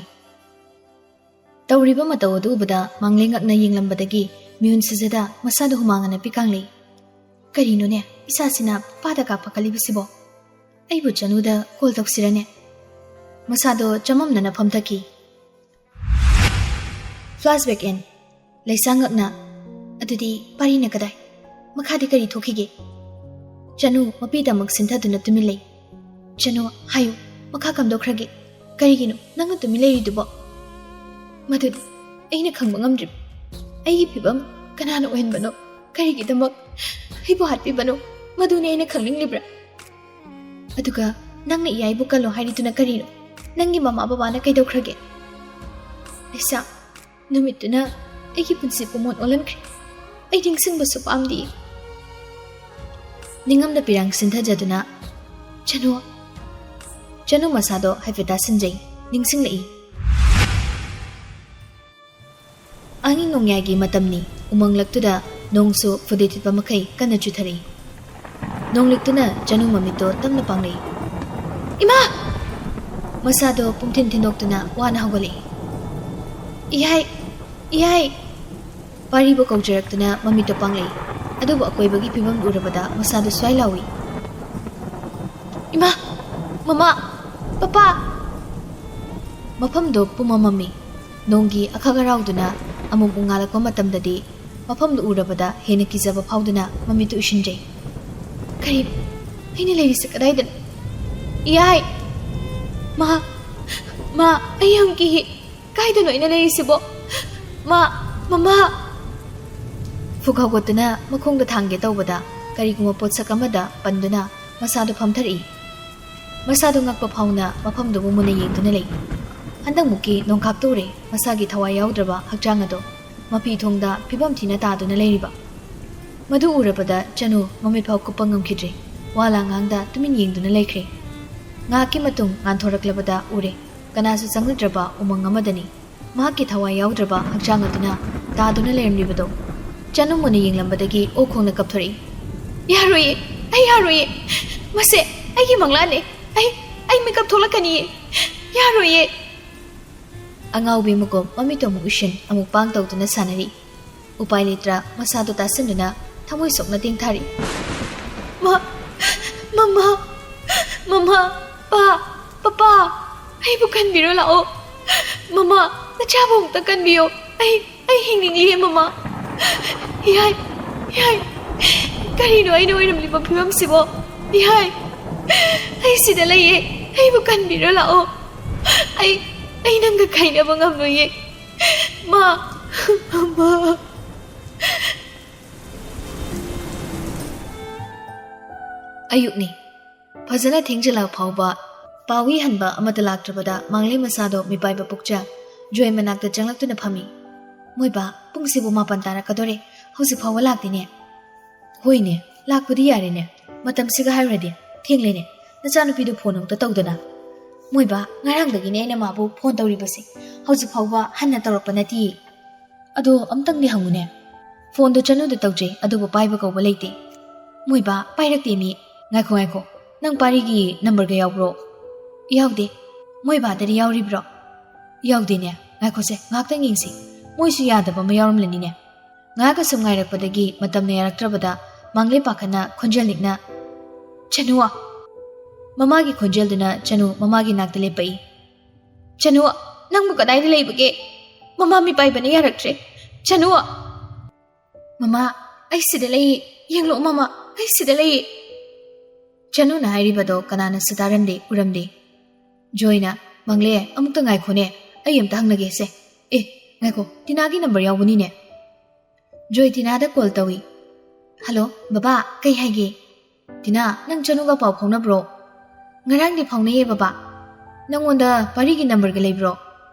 ꯇꯧꯔꯤꯕ ꯃꯇꯧ ꯑꯗꯨ ꯎꯕꯗ ꯃꯥꯡꯂꯦ ꯉꯛꯅ ꯌꯦꯡꯂꯝꯕꯗꯒꯤ ꯃꯤꯍꯨꯟ ꯁꯤꯖꯗ ꯃꯁꯥꯗ ꯍꯨꯃꯥꯡ ꯑꯅꯞꯄꯤ ꯀꯥꯡꯂꯤ꯫ ꯀꯔꯤꯅꯣꯅꯦ, ꯏꯁꯥꯁꯤꯅ ꯄꯥꯗ ꯀꯥꯞꯄꯛꯀꯂꯤꯕꯁꯤꯕꯣ? ꯑꯩꯕꯨ ꯆꯅꯨꯗ ꯀꯣꯜ ꯇꯧꯁꯤꯔꯅꯦ? ꯃꯁꯥꯗꯣ ꯆꯃꯝꯅꯅ ꯐꯝꯊꯈꯤ꯫ Flashback in. ꯂꯩꯁꯥ ꯉꯛꯅ, "ꯑꯗꯨꯗꯤ ꯄꯥꯔꯤꯅ ꯀꯗꯥꯏ? ꯃꯈꯥꯗꯤ ꯀꯔꯤ ꯊꯣꯛꯈꯤꯒꯦ?" ꯆꯅꯨ ꯃꯄꯤꯗꯃꯛ ꯁꯤꯟꯊꯗꯨꯅ ꯇꯨꯃꯤꯟ ꯂꯩ꯫ "ꯆꯅꯨ, ꯍꯥꯏꯌꯨ, ꯃꯈꯥ ꯀꯝꯗꯧꯈ꯭ꯔꯒꯦ? ꯀꯔꯤꯒꯤꯅꯣ ꯅꯪꯅ ꯇꯨꯃꯤꯟ ꯂꯩꯔꯤꯗꯨꯕꯣ?" "ꯃꯗꯨꯗꯤ ꯑꯩꯅ ꯈꯪꯕ ꯉꯝꯗ꯭ꯔꯤꯕ꯫ ꯑꯩꯒꯤ ꯐꯤꯕꯝ ꯀꯅꯥꯅ ꯑꯣꯏꯍꯟꯕꯅꯣ? ꯀꯔꯤꯒꯤꯗꯃꯛ ꯑꯩꯕꯨ ꯍꯥꯠꯄꯤꯕꯅꯣ? ꯃꯗꯨꯅꯤ ꯑꯩꯅ ꯈꯪꯅꯤꯡꯂꯤꯕ꯭ꯔꯥ? ꯑꯗꯨꯒ ꯅꯪꯅ ꯏꯌꯥꯏꯕꯨ ꯀꯜꯂꯣ ꯍꯥꯏꯔꯤꯗꯨꯅ ꯀꯔꯤꯅꯣ? ꯅꯪꯒꯤ ꯃꯃꯥ ꯕꯕꯥꯅ ꯀꯩꯗꯧꯈ꯭ꯔꯒꯦ?" ꯂꯩꯁꯥ, ꯅꯨꯃꯤꯠꯇꯨꯅ ꯑꯩꯒꯤ ꯄꯨꯟꯁꯤ ꯄꯨꯝꯑꯣꯟ ꯑꯣꯜꯍꯟꯈ꯭ꯔꯦ꯫ ꯑꯩ ꯅꯤꯡꯁꯤꯡꯕꯁꯨ ꯄꯥꯝꯗꯦ꯫ ꯅꯤꯡꯉꯝꯗ ꯄꯤꯔꯥꯡ ꯁꯤꯟꯊꯖꯗꯨꯅ ꯆꯅꯨ, ꯆꯅꯨ ꯃꯁꯥꯗꯣ ꯍꯥꯏꯐꯦꯠ ꯇꯥꯁꯤꯟꯖꯩ꯫ ꯅꯤꯡꯁꯤꯡꯂꯛꯏ꯫ ꯑꯍꯤꯡ ꯅꯣꯡꯌꯥꯏꯒꯤ ꯃꯇꯝꯅꯤ꯫ ꯎꯃꯪꯂꯛꯇꯨꯗ ꯅꯣꯡꯁꯨ ꯐꯨꯗꯦ ꯊꯤꯠꯄ ꯃꯈꯩ ꯀꯟꯅ ꯆꯨꯊꯔꯛꯏ꯫ ꯅꯣꯡꯂꯤꯛꯇꯨꯅ ꯆꯅꯨ ꯃꯃꯤꯠꯇꯣ ꯇꯞꯅ ꯄꯥꯡꯂꯛꯏ꯫ "ꯏꯃꯥ!" ꯃꯁꯥꯗꯣ ꯄꯨꯡꯊꯤꯟ ꯊꯤꯟꯗꯣꯛꯇꯨꯅ ꯋꯥꯅ ꯍꯧꯒꯠꯂꯛꯏ꯫ "ꯏꯌꯥꯏ! ꯏꯌꯥꯏ!" ꯄꯥꯔꯤꯕ ꯀꯧꯖꯔꯛꯇꯨꯅ ꯃꯃꯤꯠꯇꯣ ꯄꯥꯡꯂꯛꯏ꯫ ꯑꯗꯨꯕꯨ ꯑꯀꯣꯏꯕꯒꯤ ꯐꯤꯕꯝ ꯎꯔꯕꯗ ꯃꯁꯥꯗꯣ ꯁ꯭ꯋꯥꯏ ꯂꯥꯎꯏ꯫ "ꯏꯃꯥ! ꯃꯃꯥ! ꯄꯄꯥ!" ꯃꯐꯝꯗꯣ ꯄꯨꯝꯃꯝꯃꯝꯃꯤ꯫ ꯅꯣꯡꯒꯤ ꯑꯈꯛ ꯑꯔꯥꯎꯗꯨꯅ ꯑꯃꯨꯛ ꯃꯨꯛ ꯉꯥꯜꯂꯛꯄ ꯃꯇꯝꯗꯗꯤ ꯃꯐꯝꯗꯨ ꯎꯔꯕꯗ ꯍꯦꯟꯅ ꯀꯤꯖꯕ ꯐꯥꯎꯗꯨꯅ ꯃꯃꯤꯠꯇꯨ ꯎꯏꯁꯤꯟꯖꯩ꯫ "ꯀꯔꯤꯅꯣ? ꯑꯩꯅ ꯂꯩꯔꯤꯁꯦ ꯀꯗꯥꯏꯗꯅꯣ? ꯏꯌꯥꯏ! ꯃꯥ! ꯃꯥ! ꯑꯩ ꯌꯥꯝ ꯀꯤꯌꯦ꯫ ꯀꯥꯏꯗꯅꯣ ꯑꯩꯅ ꯂꯩꯔꯤꯁꯤꯕꯣ? ꯃꯥ! ꯃꯃꯥ!" ꯐꯨꯛ ꯍꯧꯒꯠꯇꯨꯅ ꯃꯈꯣꯡꯗ ꯊꯥꯡꯒꯦ ꯇꯧꯕꯗ ꯀꯔꯤꯒꯨꯝꯕ ꯄꯣꯠꯁꯛ ꯑꯃꯗ ꯄꯟꯗꯨꯅ ꯃꯁꯥꯗꯨ ꯐꯝꯊꯔꯛꯏ꯫ ꯃꯁꯥꯗꯨ ꯉꯛꯄ ꯐꯥꯎꯅ ꯃꯐꯝꯗꯨꯕꯨ ꯃꯨꯟꯅ ꯌꯦꯡꯗꯨꯅ ꯂꯩ꯫ ꯍꯟꯗꯛꯃꯨꯛꯀꯤ ꯅꯣꯡꯈꯥꯛꯇ ꯎꯔꯦ ꯃꯁꯥꯒꯤ ꯊꯋꯥꯏ ꯌꯥꯎꯗ꯭ꯔꯕ ꯍꯛꯆꯥꯡ ꯑꯗꯣ ꯃꯐꯤ ꯊꯣꯡꯗ ꯐꯤꯕꯝ ꯊꯤꯅ ꯇꯥꯗꯨꯅ ꯂꯩꯔꯤꯕ꯫ ꯃꯗꯨ ꯎꯔꯕꯗ ꯆꯅꯨ ꯃꯃꯤꯠ ꯐꯥꯎ ꯀꯨꯞꯄ ꯉꯝꯈꯤꯗ꯭ꯔꯦ꯫ ꯋꯥ ꯂꯥꯡ ꯉꯥꯡꯗ ꯇꯨꯃꯤꯟ ꯌꯦꯡꯗꯨꯅ ꯂꯩꯈ꯭ꯔꯦ꯫ ꯉꯥꯏꯍꯥꯛꯀꯤ ꯃꯇꯨꯡ ꯉꯥꯟꯊꯣꯔꯛꯂꯕꯗ ꯎꯔꯦ꯫ ꯀꯅꯥꯁꯨ ꯆꯪꯂꯨꯗ꯭ꯔꯕ ꯎꯃꯪ ꯑꯃꯗꯅꯤ ꯃꯍꯥꯛꯀꯤ ꯊꯋꯥꯏ ꯌꯥꯎꯗ꯭ꯔꯕ ꯍꯛꯆꯥꯡ ꯑꯗꯨꯅ ꯇꯥꯗꯨꯅ ꯂꯩꯔꯝꯂꯤꯕꯗꯣ꯫ ꯆꯅꯨ ꯃꯨꯟꯅ ꯌꯦꯡꯂꯝꯕꯗꯒꯤ ꯑꯣꯛ ꯈꯣꯡꯅ ꯀꯞꯊꯣꯔꯛꯏ꯫ "ꯌꯥꯔꯣꯏꯌꯦ! ꯑꯩ ꯌꯥꯔꯣꯏꯌꯦ! ꯃꯁꯦ ꯑꯩꯒꯤ ꯃꯪꯂꯥꯟꯅꯦ! ꯑꯩ, ꯑꯩ ꯃꯤꯀꯞ ꯊꯣꯛꯂꯛꯀꯅꯤꯌꯦ! ꯌꯥꯔꯣꯏꯌꯦ!" ꯑꯉꯥꯎꯕꯤ ꯃꯀꯨꯞ ꯃꯃꯤꯠꯇꯣ ꯑꯃꯨꯛ ꯎꯏꯁꯤꯟ ꯑꯃꯨꯛ ꯄꯥꯡ ꯇꯧꯗꯨꯅ ꯁꯥꯟꯅꯔꯤ꯫ ꯎꯄꯥꯏ ꯂꯩꯇ꯭ꯔ ꯃꯁꯥꯗꯣ ꯇꯥꯁꯤꯟꯗꯨꯅ ꯊꯃꯣꯏ ꯁꯣꯛꯅ ꯇꯦꯡꯊꯥꯔꯤ꯫ "ꯃꯥ! ꯃꯃꯥ! ꯃꯃꯥ! ꯄꯥ! ꯄꯄꯥ! ꯑꯩꯕꯨ ꯀꯟꯕꯤꯔꯣ ꯂꯥꯛꯑꯣ! ꯃꯃꯥ! ꯅꯆꯥꯕꯨ ꯑꯃꯨꯛꯇ ꯀꯟꯕꯤꯌꯣ! ꯑꯩ, ꯑꯩ ꯍꯤꯡꯅꯤꯡꯂꯤꯌꯦ ꯃꯃꯥ! ꯌꯥꯏ! ꯌꯥꯏ! ꯀꯔꯤꯅꯣ ꯑꯩꯅ ꯑꯣꯏꯔꯝꯂꯤꯕ ꯐꯤꯕꯝꯁꯤꯕꯣ? ꯌꯥꯏ! ꯑꯩ ꯁꯤꯗ ꯂꯩꯌꯦ! ꯑꯩꯕꯨ ꯀꯟꯕꯤꯔꯣ ꯂꯥꯛꯑꯣ! ꯑꯩ, ꯑꯩ ꯅꯪꯒ ꯈꯥꯏꯅꯕ ꯉꯝꯂꯣꯏꯌꯦ! ꯃꯥ! ꯃꯃꯥ!" ꯑꯌꯨꯛꯅꯤ꯫ ꯐꯖꯅ ꯊꯦꯡꯖꯤꯜꯂꯛ ꯐꯥꯎꯕ ꯄꯥꯎꯏ ꯍꯟꯕ ꯑꯃꯠꯇ ꯂꯥꯛꯇ꯭ꯔꯕꯗ ꯃꯥꯡꯂꯦꯝ ꯃꯁꯥꯗꯣ ꯃꯤꯄꯥꯏꯕ ꯄꯨꯛꯆ ꯖꯣꯏ ꯃꯅꯥꯛꯇ ꯆꯪꯂꯛꯇꯨꯅ ꯐꯝꯃꯤ꯫ "ꯃꯣꯏꯕꯥ, ꯄꯨꯡꯁꯤꯕꯨ ꯃꯥꯄꯟ ꯇꯥꯔꯛꯀꯗꯣꯔꯦ꯫ ꯍꯧꯖꯤꯛ ꯐꯥꯎꯕ ꯂꯥꯛꯇꯦꯅꯦ꯫ ꯍꯣꯏꯅꯦ, ꯂꯥꯛꯄꯗꯤ ꯌꯥꯔꯦꯅꯦ꯫ ꯃꯇꯝꯁꯤꯒ ꯍꯥꯏꯔꯨꯔꯗꯤ ꯊꯦꯡꯂꯦꯅꯦ꯫ ꯅꯆꯥꯅꯨꯄꯤꯗꯨ ꯐꯣꯟ ꯑꯃꯨꯛꯇ ꯇꯧꯗꯅ꯫ ꯃꯣꯏꯕꯥ, ꯉꯔꯥꯡꯗꯒꯤꯅꯦ ꯑꯩꯅ ꯃꯥꯕꯨ ꯐꯣꯟ ꯇꯧꯔꯤꯕꯁꯦ꯫ ꯍꯧꯖꯤꯛ ꯐꯥꯎꯕ ꯍꯟꯅ ꯇꯧꯔꯛꯄ ꯅꯠꯇꯤꯌꯦ꯫ ꯑꯗꯣ ꯑꯝꯇꯪꯗꯤ ꯍꯪꯉꯨꯅꯦ꯫ ꯐꯣꯟꯗꯣ ꯆꯅꯨꯗ ꯇꯧꯖꯩ, ꯑꯗꯨꯕꯨ ꯄꯥꯏꯕ ꯀꯧꯕ ꯂꯩꯇꯦ꯫ ꯃꯣꯏꯕꯥ, ꯄꯥꯏꯔꯛꯇꯦ ꯃꯤ꯫ ꯉꯥꯏꯈꯣ, ꯉꯥꯏꯈꯣ꯫ ꯅꯪ ꯄꯥꯔꯤꯒꯤ ꯅꯝꯕꯔꯒ ꯌꯥꯎꯕ꯭ꯔꯣ? ꯌꯥꯎꯗꯦ꯫ ꯃꯣꯏꯕꯥꯗꯗꯤ ꯌꯥꯎꯔꯤꯕ꯭ꯔꯣ? ꯌꯥꯎꯗꯦꯅꯦ꯫ ꯉꯥꯏꯈꯣꯁꯦ, ꯉꯥꯏꯍꯥꯛꯇꯪ ꯌꯦꯡꯁꯤ꯫ ꯃꯣꯏꯁꯨ ꯌꯥꯗꯕ ꯑꯃ ꯌꯥꯎꯔꯝꯂꯅꯤꯅꯦ꯫ ꯉꯥꯏꯍꯥꯛ ꯑꯁꯨꯝ ꯉꯥꯏꯔꯛꯄꯗꯒꯤ ꯃꯇꯝꯅ ꯌꯥꯔꯛꯇ꯭ꯔꯕꯗ ꯃꯥꯡꯂꯦ ꯄꯥꯈꯠꯅ ꯈꯣꯟꯖꯦꯜ ꯅꯤꯛꯅ, "ꯆꯅꯨ!" ꯃꯃꯥꯒꯤ ꯈꯣꯟꯖꯦꯜꯗꯨꯅ ꯆꯅꯨ ꯃꯃꯥꯒꯤ ꯅꯥꯛꯇ ꯂꯦꯞꯄꯛꯏ꯫ "ꯆꯅꯨ, ꯅꯪꯕꯨ ꯀꯗꯥꯏꯗ ꯂꯩꯕꯒꯦ? ꯃꯃꯥ ꯃꯤꯄꯥꯏꯕꯅ ꯌꯥꯔꯛꯇ꯭ꯔꯦ꯫ ꯆꯅꯨ!" "ꯃꯃꯥ, ꯑꯩ ꯁꯤꯗ ꯂꯩꯌꯦ꯫ ꯌꯦꯡꯂꯛꯑꯣ ꯃꯃꯥ, ꯑꯩ ꯁꯤꯗ ꯂꯩꯌꯦ꯫" ꯆꯅꯨꯅ ꯍꯥꯏꯔꯤꯕꯗꯣ ꯀꯅꯥꯅꯁꯨ ꯇꯥꯔꯝꯗꯦ, ꯎꯔꯝꯗꯦ꯫ ꯖꯣꯏꯅ, "ꯃꯪꯂꯦ, ꯑꯃꯨꯛꯇ ꯉꯥꯏꯈꯣꯅꯦ, ꯑꯩ ꯑꯝꯇ ꯍꯪꯅꯒꯦꯁꯦ꯫ ꯑꯦ, ꯉꯥꯏꯈꯣ, ꯇꯤꯅꯥꯒꯤ ꯅꯝꯕꯔ ꯌꯥꯎꯕꯅꯤꯅꯦ꯫" ꯖꯣꯏ ꯇꯤꯅꯥꯗ ꯀꯣꯜ ꯇꯧꯏ꯫ "ꯍꯜꯂꯣ, ꯕꯕꯥ, ꯀꯩ ꯍꯥꯏꯒꯦ?" "ꯇꯤꯅꯥ, ꯅꯪ ꯆꯅꯨꯒ ꯄꯥꯎ ꯐꯥꯎꯅꯕ꯭ꯔꯣ?" "ꯉꯔꯥꯡꯗꯤ ꯐꯥꯎꯅꯩꯌꯦ ꯕꯕꯥ꯫ ꯅꯪꯉꯣꯟꯗ ꯄꯥꯔꯤꯒꯤ ꯅꯝꯕꯔꯒ ꯂꯩꯕ꯭ꯔꯣ?"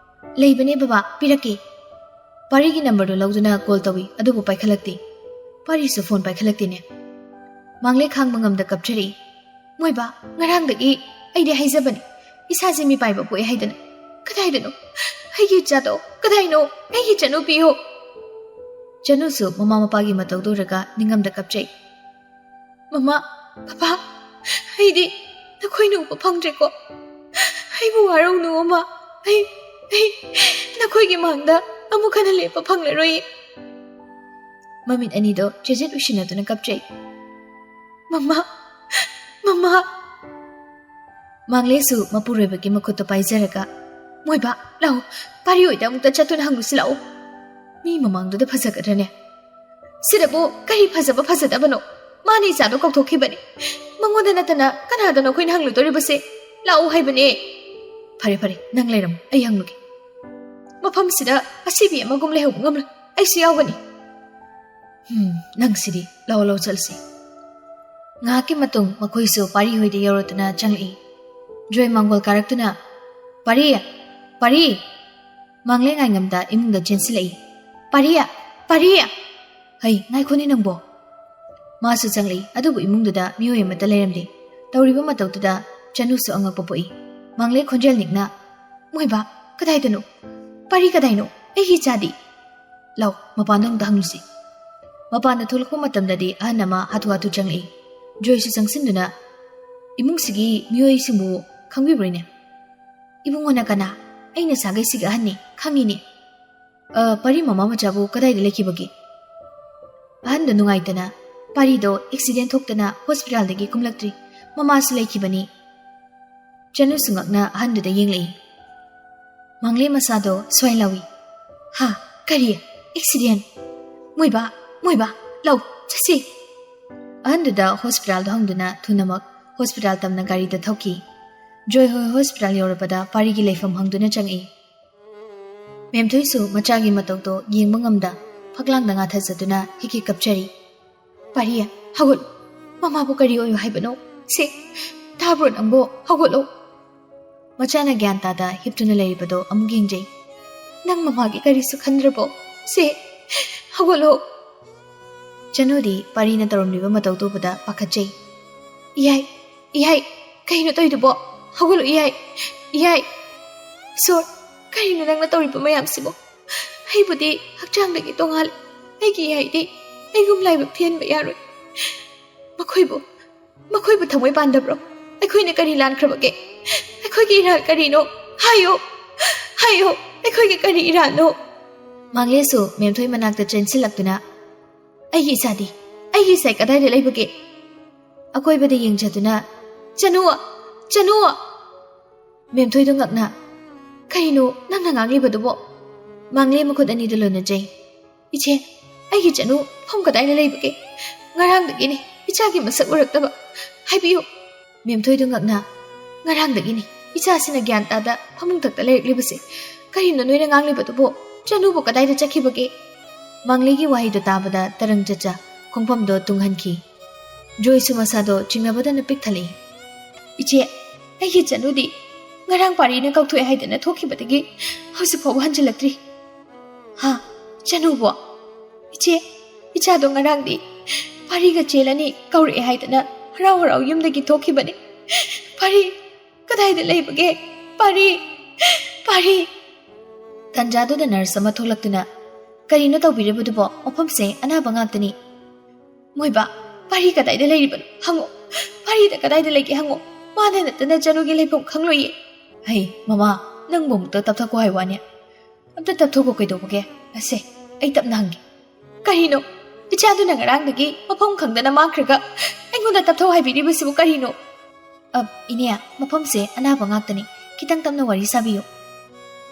"ꯂꯩꯕꯅꯦ ꯕꯕꯥ, ꯄꯤꯔꯛꯀꯦ꯫" ꯄꯥꯔꯤꯒꯤ ꯅꯝꯕꯔꯗꯨ ꯂꯧꯗꯨꯅ ꯀꯣꯜ ꯇꯧꯏ, ꯑꯗꯨꯕꯨ ꯄꯥꯏꯈꯠꯂꯛꯇꯦ꯫ ꯄꯥꯔꯤꯁꯨ ꯐꯣꯟ ꯄꯥꯏꯈꯠꯂꯛꯇꯦꯅꯦ꯫ ꯃꯥꯡꯂꯦ ꯈꯥꯡꯕ ꯉꯝꯗ ꯀꯞꯆꯔꯛꯏ꯫ "ꯃꯣꯏꯕꯥ, ꯉꯔꯥꯡꯗꯒꯤ ꯑꯩꯗꯤ ꯍꯥꯏꯖꯕꯅꯤ, ꯏꯁꯥꯁꯦ ꯃꯤꯄꯥꯏꯕ ꯄꯣꯛꯑꯦ ꯍꯥꯏꯗꯅ꯫ ꯀꯗꯥꯏꯗꯅꯣ ꯑꯩꯒꯤ ꯏꯆꯥꯗꯣ? ꯀꯗꯥꯏꯅꯣ ꯑꯩꯒꯤ ꯆꯅꯨ? ꯄꯤꯌꯣ꯫" ꯆꯅꯨꯁꯨ ꯃꯃꯥ ꯃꯄꯥꯒꯤ ꯃꯇꯧꯗꯨ ꯎꯔꯒ ꯅꯤꯡꯉꯝꯗ ꯀꯞꯆꯩ꯫ "ꯃꯃꯥ, ꯄꯄꯥ, ꯑꯩꯗꯤ ꯅꯈꯣꯏꯅ ꯎꯕ ꯐꯪꯗ꯭ꯔꯦꯀꯣ꯫ ꯑꯩꯕꯨ ꯋꯥꯔꯧꯅꯨ ꯃꯃꯥ꯫ ꯑꯩ, ꯑꯩ ꯅꯈꯣꯏꯒꯤ ꯃꯥꯡꯗ ꯑꯃꯨꯛ ꯍꯟꯅ ꯂꯦꯞꯄ ꯐꯪꯂꯔꯣꯏ꯫" ꯃꯃꯤꯠ ꯑꯅꯤꯗꯣ ꯆꯦꯖꯦꯠ ꯎꯏꯁꯤꯟꯅꯗꯨꯅ ꯀꯞꯆꯩ꯫ "ꯃꯃꯥ, ꯃꯃꯥ꯫" ꯃꯥꯡꯂꯦꯁꯨ ꯃꯄꯨꯔꯣꯏꯕꯒꯤ ꯃꯈꯨꯠꯇꯣ ꯄꯥꯏꯖꯔꯒ, "ꯃꯣꯏꯕꯥ, ꯂꯥꯛꯑꯣ, ꯄꯥꯔꯤ ꯍꯣꯏꯗ ꯑꯃꯨꯛꯇ ꯆꯠꯇꯨꯅ ꯍꯪꯉꯨꯁꯤ ꯂꯥꯛꯑꯣ꯫ ꯃꯤ ꯃꯃꯥꯡꯗꯨꯗ ꯐꯖꯒꯗ꯭ꯔꯅꯦ? ꯁꯤꯗꯕꯨ ꯀꯔꯤ ꯐꯖꯕ ꯐꯖꯗꯕꯅꯣ? ꯃꯥꯅ ꯏꯆꯥꯗꯣ ꯀꯧꯊꯣꯛꯈꯤꯕꯅꯤ꯫ ꯃꯉꯣꯟꯗ ꯅꯠꯇꯅ ꯀꯅꯥꯗꯅꯣ ꯑꯩꯈꯣꯏꯅ ꯍꯪꯂꯨꯗꯣꯔꯤꯕꯁꯦ? ꯂꯥꯛꯑꯣ ꯍꯥꯏꯕꯅꯦ꯫" "ꯐꯔꯦ, ꯐꯔꯦ, ꯅꯪ ꯂꯩꯔꯝꯃꯣ, ꯑꯩ ꯍꯪꯂꯨꯒꯦ꯫ ꯃꯐꯝꯁꯤꯗ ꯑꯁꯤꯕꯤ ꯑꯃꯒꯨꯝ ꯂꯩꯍꯧꯕ ꯉꯝꯂꯣꯏ, ꯑꯩꯁꯨ ꯌꯥꯎꯒꯅꯤ꯫" "ꯍꯝ, ꯅꯪꯁꯤꯗꯤ꯫ ꯂꯥꯛꯑꯣ, ꯂꯥꯛꯑꯣ, ꯆꯠꯂꯁꯤ꯫" ꯉꯥꯏꯍꯥꯛꯀꯤ ꯃꯇꯨꯡ ꯃꯈꯣꯏꯁꯨ ꯄꯥꯔꯤ ꯍꯣꯏꯗ ꯌꯧꯔꯛꯇꯨꯅ ꯆꯪꯂꯛꯏ꯫ ꯖꯣꯏ ꯃꯥꯡꯒꯣꯜ ꯀꯥꯔꯛꯇꯨꯅ, "ꯄꯥꯔꯤ! ꯄꯥꯔꯤ!" ꯃꯥꯡꯂꯦ ꯉꯥꯏꯉꯝꯗ ꯏꯃꯨꯡꯗ ꯆꯦꯟꯁꯤꯜꯂꯛꯏ꯫ "ꯄꯥꯔꯤ! ꯄꯥꯔꯤ!" "ꯍꯩ, ꯉꯥꯏꯈꯣꯅꯦ ꯅꯪꯕꯣ!" ꯃꯥꯁꯨ ꯆꯪꯂꯛꯏ, ꯑꯗꯨꯕꯨ ꯏꯃꯨꯡꯗꯨꯗ ꯃꯤꯑꯣꯏ ꯑꯃꯠꯇ ꯂꯩꯔꯝꯗꯦ꯫ ꯇꯧꯔꯤꯕ ꯃꯇꯧꯗꯨꯗ ꯆꯅꯨꯁꯨ ꯑꯉꯛꯄ ꯄꯣꯛꯏ꯫ ꯃꯥꯡꯂꯦ ꯈꯣꯟꯖꯦꯜ ꯅꯤꯛꯅ, "ꯃꯣꯏꯕꯥ, ꯀꯗꯥꯏꯗꯅꯣ? ꯄꯥꯔꯤ ꯀꯗꯥꯏꯅꯣ? ꯑꯩꯒꯤ ꯏꯆꯥꯗꯤ?" "ꯂꯥꯎ, ꯃꯄꯥꯟꯗ ꯑꯃꯨꯛꯇ ꯍꯪꯂꯨꯁꯤ꯫" ꯃꯄꯥꯟꯗ ꯊꯣꯛꯂꯛꯄ ꯃꯇꯝꯗꯗꯤ ꯑꯍꯟ ꯑꯃ ꯍꯥꯊꯨ ꯍꯥꯊꯨ ꯆꯪꯂꯛꯏ꯫ ꯖꯣꯏꯁꯨ ꯆꯪꯁꯤꯟꯗꯨꯅ, "ꯏꯃꯨꯡꯁꯤꯒꯤ ꯃꯤꯑꯣꯏꯁꯤꯡꯕꯨ ꯈꯪꯕꯤꯕ꯭ꯔꯣꯅꯦ?" "ꯏꯕꯨꯡꯉꯣꯅ ꯀꯅꯥ? ꯑꯩꯅ ꯁꯥꯒꯩꯁꯤꯒꯤ ꯑꯍꯟꯅꯤ, ꯈꯪꯉꯤꯅꯦ꯫" "ꯑ, ꯄꯥꯔꯤ ꯃꯃꯥ ꯃꯆꯥꯕꯨ ꯀꯗꯥꯏꯗ ꯂꯩꯈꯤꯕꯒꯦ?" ꯑꯍꯟꯗ ꯅꯨꯡꯉꯥꯏꯇꯅ, "ꯄꯥꯔꯤꯗꯣ ꯑꯦꯛꯁꯤꯗꯦꯟ ꯊꯣꯛꯇꯅ ꯍꯣꯁꯄꯤꯇꯥꯜꯗꯒꯤ ꯀꯨꯝꯂꯛꯇ꯭ꯔꯤ꯫ ꯃꯃꯥꯁꯨ ꯂꯩꯈꯤꯕꯅꯤ꯫" ꯆꯅꯨꯁꯨ ꯉꯛꯅ ꯑꯍꯟꯗꯨꯗ ꯌꯦꯡꯂꯛꯏ꯫ ꯃꯥꯡꯂꯦ ꯃꯁꯥꯗꯣ ꯁ꯭ꯋꯥꯏ ꯂꯥꯎꯏ꯫ "ꯍꯥ? ꯀꯔꯤ? ꯑꯦꯛꯁꯤꯗꯦꯟ? ꯃꯣꯏꯕꯥ, ꯃꯣꯏꯕꯥ, ꯂꯧ, ꯆꯠꯁꯤ!" ꯑꯍꯟꯗꯨꯗ ꯍꯣꯁꯄꯤꯇꯥꯜꯗꯣ ꯍꯪꯗꯨꯅ ꯊꯨꯅꯃꯛ ꯍꯣꯁꯄꯤꯇꯥꯜ ꯇꯝꯅ ꯒꯥꯔꯤꯗ ꯊꯧꯈꯤ꯫ ꯖꯣꯏ ꯍꯣꯏ ꯍꯣꯁꯄꯤꯇꯥꯜ ꯌꯧꯔꯕꯗ ꯄꯥꯔꯤꯒꯤ ꯂꯩꯐꯝ ꯍꯪꯗꯨꯅ ꯆꯪꯉꯛꯏ꯫ ꯃꯦꯝꯊꯣꯏꯁꯨ ꯃꯆꯥꯒꯤ ꯃꯇꯧꯗꯣ ꯌꯦꯡꯕ ꯉꯝꯗ ꯐꯛꯂꯥꯡꯗ ꯉꯥꯊꯖꯗꯨꯅ ꯍꯤꯛ ꯍꯤꯛ ꯀꯞꯆꯔꯤ꯫ "ꯄꯥꯔꯤ, ꯍꯧꯒꯠꯂꯨ꯫ ꯃꯃꯥꯕꯨ ꯀꯔꯤ ꯑꯣꯏꯌꯨ ꯍꯥꯏꯕꯅꯣ? ꯁꯦ, ꯇꯥꯕ꯭ꯔꯣ ꯅꯪꯕꯣ? ꯍꯧꯒꯠꯂꯣ꯫" ꯃꯆꯥꯅ ꯒ꯭ꯌꯥꯟ ꯇꯥꯗ ꯍꯤꯞꯇꯨꯅ ꯂꯩꯔꯤꯕꯗꯣ ꯑꯃꯨꯛ ꯌꯦꯡꯖꯩ꯫ "ꯅꯪ ꯃꯃꯥꯒꯤ ꯀꯔꯤꯁꯨ ꯈꯟꯗ꯭ꯔꯕꯣ? ꯁꯦ, ꯍꯧꯒꯠꯂꯣ꯫" ꯆꯅꯨꯗꯤ ꯄꯥꯔꯤꯅ ꯇꯧꯔꯝꯂꯤꯕ ꯃꯇꯧꯗꯨ ꯎꯕꯗ ꯄꯥꯈꯠꯆꯩ꯫ "ꯏꯌꯥꯏ, ꯏꯌꯥꯏ, ꯀꯩꯅꯣ ꯇꯧꯔꯤꯗꯨꯕꯣ? ꯍꯧꯒꯠꯂꯣ, ꯏꯌꯥꯏ, ꯏꯌꯥꯏ꯫ ꯏꯁꯣꯔ, ꯀꯔꯤꯅꯣ ꯅꯪꯅ ꯇꯧꯔꯤꯕ ꯃꯌꯥꯝꯁꯤꯕꯣ? ꯑꯩꯕꯨꯗꯤ ꯍꯛꯆꯥꯡꯗꯒꯤ ꯇꯣꯉꯥꯜꯂꯦ꯫ ꯑꯩꯒꯤ ꯏꯌꯥꯏꯗꯤ ꯑꯩꯒꯨꯝ ꯂꯥꯏꯕꯛ ꯊꯤꯍꯟꯕ ꯌꯥꯔꯣꯏ꯫ ꯃꯈꯣꯏꯕꯨ, ꯃꯈꯣꯏꯕꯨ ꯊꯃꯣꯏ ꯄꯥꯟꯗꯕ꯭ꯔꯣ? ꯑꯩꯈꯣꯏꯅ ꯀꯔꯤ ꯂꯥꯟꯈ꯭ꯔꯕꯒꯦ? ꯑꯩꯈꯣꯏꯒꯤ ꯏꯔꯥꯜ ꯀꯔꯤꯅꯣ? ꯍꯥꯏꯌꯨ, ꯍꯥꯏꯌꯨ, ꯑꯩꯈꯣꯏꯒꯤ ꯀꯔꯤ ꯏꯔꯥꯜꯅꯣ?" ꯃꯥꯡꯂꯦꯁꯨ ꯃꯦꯝꯊꯣꯏ ꯃꯅꯥꯛꯇ ꯆꯦꯟꯁꯤꯜꯂꯛꯇꯨꯅ, "ꯑꯩꯒꯤ ꯏꯆꯥꯗꯤ? ꯑꯩꯒꯤ ꯏꯆꯥ ꯀꯗꯥꯏꯗ ꯂꯩꯕꯒꯦ?" ꯑꯀꯣꯏꯕꯗ ꯌꯦꯡꯖꯗꯨꯅ, "ꯆꯅꯨ! ꯆꯅꯨ!" ꯃꯦꯝꯊꯣꯏꯗꯣ ꯉꯛꯅ, "ꯀꯔꯤꯅꯣ ꯅꯪꯅ ꯉꯥꯡꯂꯤꯕꯗꯨꯕꯣ?" ꯃꯥꯡꯂꯦ ꯃꯈꯨꯠ ꯑꯅꯤꯗꯨ ꯂꯣꯟꯅꯖꯩ꯫ "ꯏꯆꯦ, ꯑꯩꯒꯤ ꯆꯅꯨ ꯃꯐꯝ ꯀꯗꯥꯏꯗ ꯂꯩꯕꯒꯦ? ꯉꯔꯥꯡꯗꯒꯤꯅꯤ ꯏꯆꯥꯒꯤ ꯃꯁꯛ ꯎꯔꯛꯇꯕ꯫ ꯍꯥꯏꯕꯤꯌꯨ꯫" ꯃꯦꯝꯊꯣꯏꯗꯨ ꯉꯛꯅ, "ꯉꯔꯥꯡꯗꯒꯤꯅꯤ ꯏꯆꯥꯁꯤꯅ ꯒ꯭ꯌꯥꯟ ꯇꯥꯗ ꯐꯃꯨꯡ ꯊꯛꯇ ꯂꯩꯔꯛꯂꯤꯕꯁꯦ꯫ ꯀꯔꯤꯅꯣ ꯅꯣꯏꯅ ꯉꯥꯡꯂꯤꯕꯗꯨꯕꯣ? ꯆꯅꯨꯕꯨ ꯀꯗꯥꯏꯗ ꯆꯠꯈꯤꯕꯒꯦ?" ꯃꯥꯡꯂꯦꯒꯤ ꯋꯥꯍꯩꯗꯣ ꯇꯥꯕꯗ ꯇꯔꯪ ꯆꯠꯆ ꯈꯣꯡꯐꯝꯗꯣ ꯇꯨꯡꯍꯟꯈꯤ꯫ ꯖꯣꯏꯁꯨ ꯃꯁꯥꯗꯣ ꯆꯤꯡꯅꯕꯗꯅ ꯄꯤꯛ ꯊꯜꯂꯛꯏ꯫ "ꯏꯆꯦ, ꯑꯩꯒꯤ ꯆꯅꯨꯗꯤ ꯉꯔꯥꯡ ꯄꯥꯔꯤꯅ ꯀꯥꯎꯊꯣꯛꯑꯦ ꯍꯥꯏꯗꯅ ꯊꯣꯛꯈꯤꯕꯗꯒꯤ ꯍꯧꯖꯤꯛ ꯐꯥꯎꯕ ꯍꯟꯖꯤꯜꯂꯛꯇ꯭ꯔꯤ꯫" "ꯍꯥ? ꯆꯅꯨꯕꯣ? ꯏꯆꯦ, ꯏꯆꯥꯗꯣ ꯉꯔꯥꯡꯗꯤ ꯄꯥꯔꯤꯒ ꯆꯦꯜꯂꯅꯤ ꯀꯧꯔꯛꯑꯦ ꯍꯥꯏꯗꯅ ꯍꯔꯥꯎ ꯍꯔꯥꯎ ꯌꯨꯝꯗꯒꯤ ꯊꯣꯛꯈꯤꯕꯅꯤ꯫ ꯄꯥꯔꯤ ꯀꯗꯥꯏꯗ ꯂꯩꯕꯒꯦ? ꯄꯥꯔꯤ, ꯄꯥꯔꯤ!" ꯇꯟꯖꯥꯗꯨꯗ ꯅꯔꯁ ꯑꯃ ꯊꯣꯛꯂꯛꯇꯨꯅ, "ꯀꯔꯤꯅꯣ ꯇꯧꯕꯤꯔꯤꯕꯗꯨꯕꯣ? ꯃꯐꯝꯁꯦ ꯑꯅꯥꯕ ꯉꯥꯛꯇꯅꯤ꯫ ꯃꯣꯏꯕꯥ, ꯄꯥꯔꯤ ꯀꯗꯥꯏꯗ ꯂꯩꯔꯤꯕꯅꯣ ꯍꯪꯉꯣ꯫ ꯄꯥꯔꯤꯗ ꯀꯗꯥꯏꯗ ꯂꯩꯒꯦ ꯍꯪꯉꯣ꯫ ꯃꯥꯅ ꯅꯠꯇꯅ ꯆꯅꯨꯒꯤ ꯂꯩꯐꯝ ꯈꯪꯂꯣꯏꯌꯦ꯫" "ꯍꯩ ꯃꯃꯥ, ꯅꯪꯕꯨ ꯑꯃꯨꯛꯇ ꯇꯞꯊꯈꯣ ꯍꯥꯏ ꯋꯥꯅꯦ꯫ ꯑꯝꯇ ꯇꯞꯊꯣꯛꯈꯣ ꯀꯩꯗꯧꯕꯒꯦ? ꯑꯁꯦ, ꯑꯩ ꯇꯞꯅ ꯍꯪꯒꯦ꯫" "ꯀꯔꯤꯅꯣ? ꯏꯆꯥꯗꯨꯅ ꯉꯔꯥꯡꯗꯒꯤ ꯃꯐꯝ ꯈꯪꯗꯅ ꯃꯥꯡꯈ꯭ꯔꯒ ꯑꯩꯉꯣꯟꯗ ꯇꯞꯊꯧ ꯍꯥꯏꯕꯤꯔꯤꯕꯁꯤꯕꯨ ꯀꯔꯤꯅꯣ?" "ꯑ, ꯏꯅꯦ, ꯃꯐꯝꯁꯦ ꯑꯅꯥꯕ ꯉꯥꯛꯇꯅꯤ꯫ ꯈꯤꯇꯪ ꯇꯞꯅ ꯋꯥꯔꯤ ꯁꯥꯕꯤꯌꯨ꯫"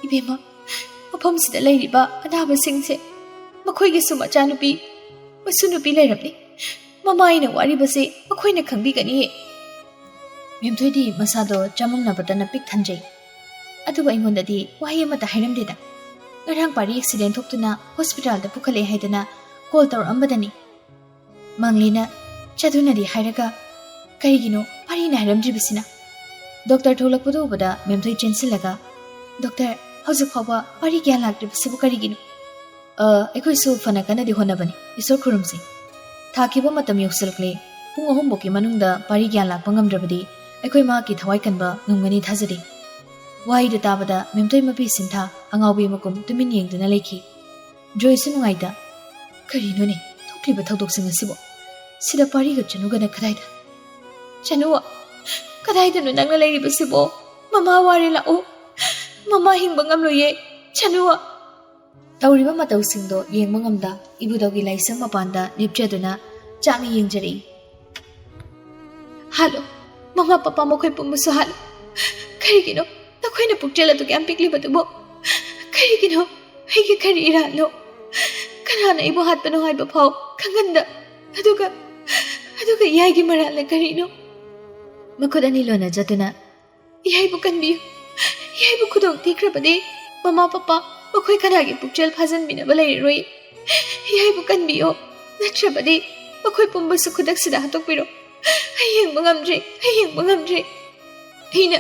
"ꯏꯕꯦꯝꯃ, ꯃꯐꯝꯁꯤꯗ ꯂꯩꯔꯤꯕ ꯑꯅꯥꯕꯁꯤꯡꯁꯦ ꯃꯈꯣꯏꯒꯤꯁꯨ ꯃꯆꯥꯅꯨꯄꯤ, ꯃꯁꯨ ꯅꯨꯄꯤ ꯂꯩꯔꯝꯅꯤ꯫ ꯃꯃꯥ ꯑꯩꯅ ꯋꯥꯔꯤꯕꯁꯦ ꯃꯈꯣꯏꯅ ꯈꯪꯕꯤꯒꯅꯤꯌꯦ꯫" ꯃꯦꯝꯊꯣꯏꯗꯤ ꯃꯁꯥꯗꯣ ꯆꯃꯝꯅꯕꯇꯅ ꯄꯤꯛ ꯊꯟꯖꯩ꯫ ꯑꯗꯨꯕꯨ ꯑꯩꯉꯣꯟꯗꯗꯤ ꯋꯥꯍꯩ ꯑꯃꯠꯇ ꯍꯥꯏꯔꯝꯗꯦꯗ꯫ ꯉꯔꯥꯡ ꯄꯥꯔꯤ ꯑꯦꯛꯁꯤꯗꯦꯟ ꯊꯣꯛꯇꯨꯅ ꯍꯣꯁꯄꯤꯇꯥꯜꯗ ꯄꯨꯈꯠꯂꯛꯑꯦ ꯍꯥꯏꯗꯅ ꯀꯣꯜ ꯇꯧꯔꯛꯑꯝꯕꯗꯅꯤ꯫ ꯃꯥꯡꯂꯦꯅ ꯆꯗꯨꯅꯗꯤ ꯍꯥꯏꯔꯒ ꯀꯔꯤꯒꯤꯅꯣ ꯄꯥꯔꯤꯅ ꯍꯥꯏꯔꯝꯗ꯭ꯔꯤꯕꯁꯤꯅ? ꯗꯣꯛꯇꯔ ꯊꯣꯛꯂꯛꯄꯗꯨ ꯎꯕꯗ ꯃꯦꯝꯊꯣꯏ ꯆꯦꯟꯁꯤꯜꯂꯒ, "ꯗꯣꯛꯇꯔ, ꯍꯧꯖꯤꯛ ꯐꯥꯎꯕ ꯄꯥꯔꯤ ꯒ꯭ꯌꯥꯟ ꯂꯥꯛꯇ꯭ꯔꯤꯕꯁꯤꯕꯨ ꯀꯔꯤꯒꯤꯅꯣ?" "ꯑ, ꯑꯩꯈꯣꯏꯁꯨ ꯐꯅ ꯀꯟꯅꯗꯤ ꯍꯣꯠꯅꯕꯅꯤ꯫ ꯏꯁꯣꯔ ꯈꯨꯔꯨꯝꯁꯤ꯫ ꯊꯥꯈꯤꯕ ꯃꯇꯝ ꯌꯧꯁꯤꯜꯂꯛꯂꯦ꯫ ꯄꯨꯡ ꯑꯍꯨꯝ ꯐꯥꯎꯒꯤ ꯃꯅꯨꯡꯗ ꯄꯥꯔꯤ ꯒ꯭ꯌꯥꯟ ꯂꯥꯛꯄ ꯉꯝꯗ꯭ꯔꯕꯗꯤ ꯑꯩꯈꯣꯏ ꯃꯍꯥꯛꯀꯤ ꯊꯋꯥꯏ ꯀꯟꯕ ꯉꯝꯒꯅꯤ ꯊꯥꯖꯗꯦ꯫" ꯋꯥꯍꯩꯗꯨ ꯇꯥꯕꯗ ꯃꯦꯝꯊꯣꯏ ꯃꯄꯤ ꯁꯤꯟꯊꯥ ꯑꯉꯥꯎꯕꯤ ꯃꯀꯨꯝ ꯇꯨꯃꯤꯟ ꯌꯦꯡꯗꯨꯅ ꯂꯩꯈꯤ꯫ ꯖꯣꯏꯁꯨ ꯅꯨꯡꯉꯥꯏꯇ, "ꯀꯔꯤꯅꯣꯅꯦ ꯊꯣꯛꯂꯤꯕ ꯊꯧꯗꯣꯛꯁꯤꯡ ꯑꯁꯤꯕꯣ? ꯁꯤꯗ ꯄꯥꯔꯤꯒ ꯆꯅꯨꯒꯅ ꯀꯗꯥꯏꯗ?" "ꯆꯅꯨ, ꯀꯗꯥꯏꯗꯅꯣ ꯅꯪꯅ ꯂꯩꯔꯤꯕꯁꯤꯕꯣ? ꯃꯃꯥ ꯋꯥꯔꯦ, ꯂꯥꯛꯑꯣ꯫ ꯃꯃꯥ ꯍꯤꯡꯕ ꯉꯝꯂꯣꯏꯌꯦ꯫ ꯆꯅꯨ!" ꯇꯧꯔꯤꯕ ꯃꯇꯧꯁꯤꯡꯗꯣ ꯌꯦꯡꯕ ꯉꯝꯗ ꯏꯕꯨꯙꯧꯒꯤ ꯂꯥꯏꯁꯪ ꯃꯄꯥꯟꯗ ꯂꯦꯞꯆꯗꯨꯅ ꯆꯥꯛꯅ ꯌꯦꯡꯖꯔꯛꯏ꯫ "ꯍꯥꯠꯂꯣ, ꯃꯃꯥ ꯄꯄꯥ ꯃꯈꯣꯏ ꯄꯨꯝꯕꯁꯨ ꯍꯥꯠꯂꯣ꯫ ꯀꯔꯤꯒꯤꯅꯣ ꯅꯈꯣꯏꯅ ꯄꯨꯛꯆꯦꯜ ꯑꯗꯨꯛ ꯌꯥꯝ ꯄꯤꯛꯂꯤꯕꯗꯨꯕꯨ? ꯀꯔꯤꯒꯤꯅꯣ? ꯑꯩꯒꯤ ꯀꯔꯤ ꯏꯔꯥꯟꯅꯣ? ꯀꯅꯥꯅ ꯑꯩꯕꯨ ꯍꯥꯠꯄꯅꯣ ꯍꯥꯏꯕ ꯐꯥꯎ ꯈꯪꯍꯟꯗ, ꯑꯗꯨꯒ, ꯑꯗꯨꯒ ꯏꯌꯥꯏꯒꯤ ꯃꯔꯥꯜꯅ ꯀꯔꯤꯅꯣ?" ꯃꯈꯨꯠ ꯑꯅꯤ ꯂꯣꯟꯅ ꯆꯠꯇꯨꯅ, "ꯏꯌꯥꯏꯕꯨ ꯀꯟꯕꯤꯌꯨ꯫ ꯏꯌꯥꯏꯕꯨ ꯈꯨꯗꯣꯡ ꯊꯤꯈ꯭ꯔꯕꯗꯤ ꯃꯃꯥ ꯄꯄꯥ ꯃꯈꯣꯏ ꯀꯅꯥꯒꯤ ꯄꯨꯛꯆꯦꯜ ꯐꯥꯖꯟꯕꯤꯅꯕ ꯂꯩꯔꯔꯣꯏ꯫ ꯏꯌꯥꯏꯕꯨ ꯀꯟꯕꯤꯌꯣ꯫ ꯅꯠꯇ꯭ꯔꯕꯗꯤ ꯃꯈꯣꯏ ꯄꯨꯝꯕꯁꯨ ꯈꯨꯗꯛꯁꯤꯗ ꯍꯥꯠꯇꯣꯛꯄꯤꯔꯣ꯫ ꯑꯩ ꯌꯦꯡꯕ ꯉꯝꯗ꯭ꯔꯦ꯫ ꯑꯩ ꯌꯦꯡꯕ ꯉꯝꯗ꯭ꯔꯦ꯫ ꯑꯩꯅ,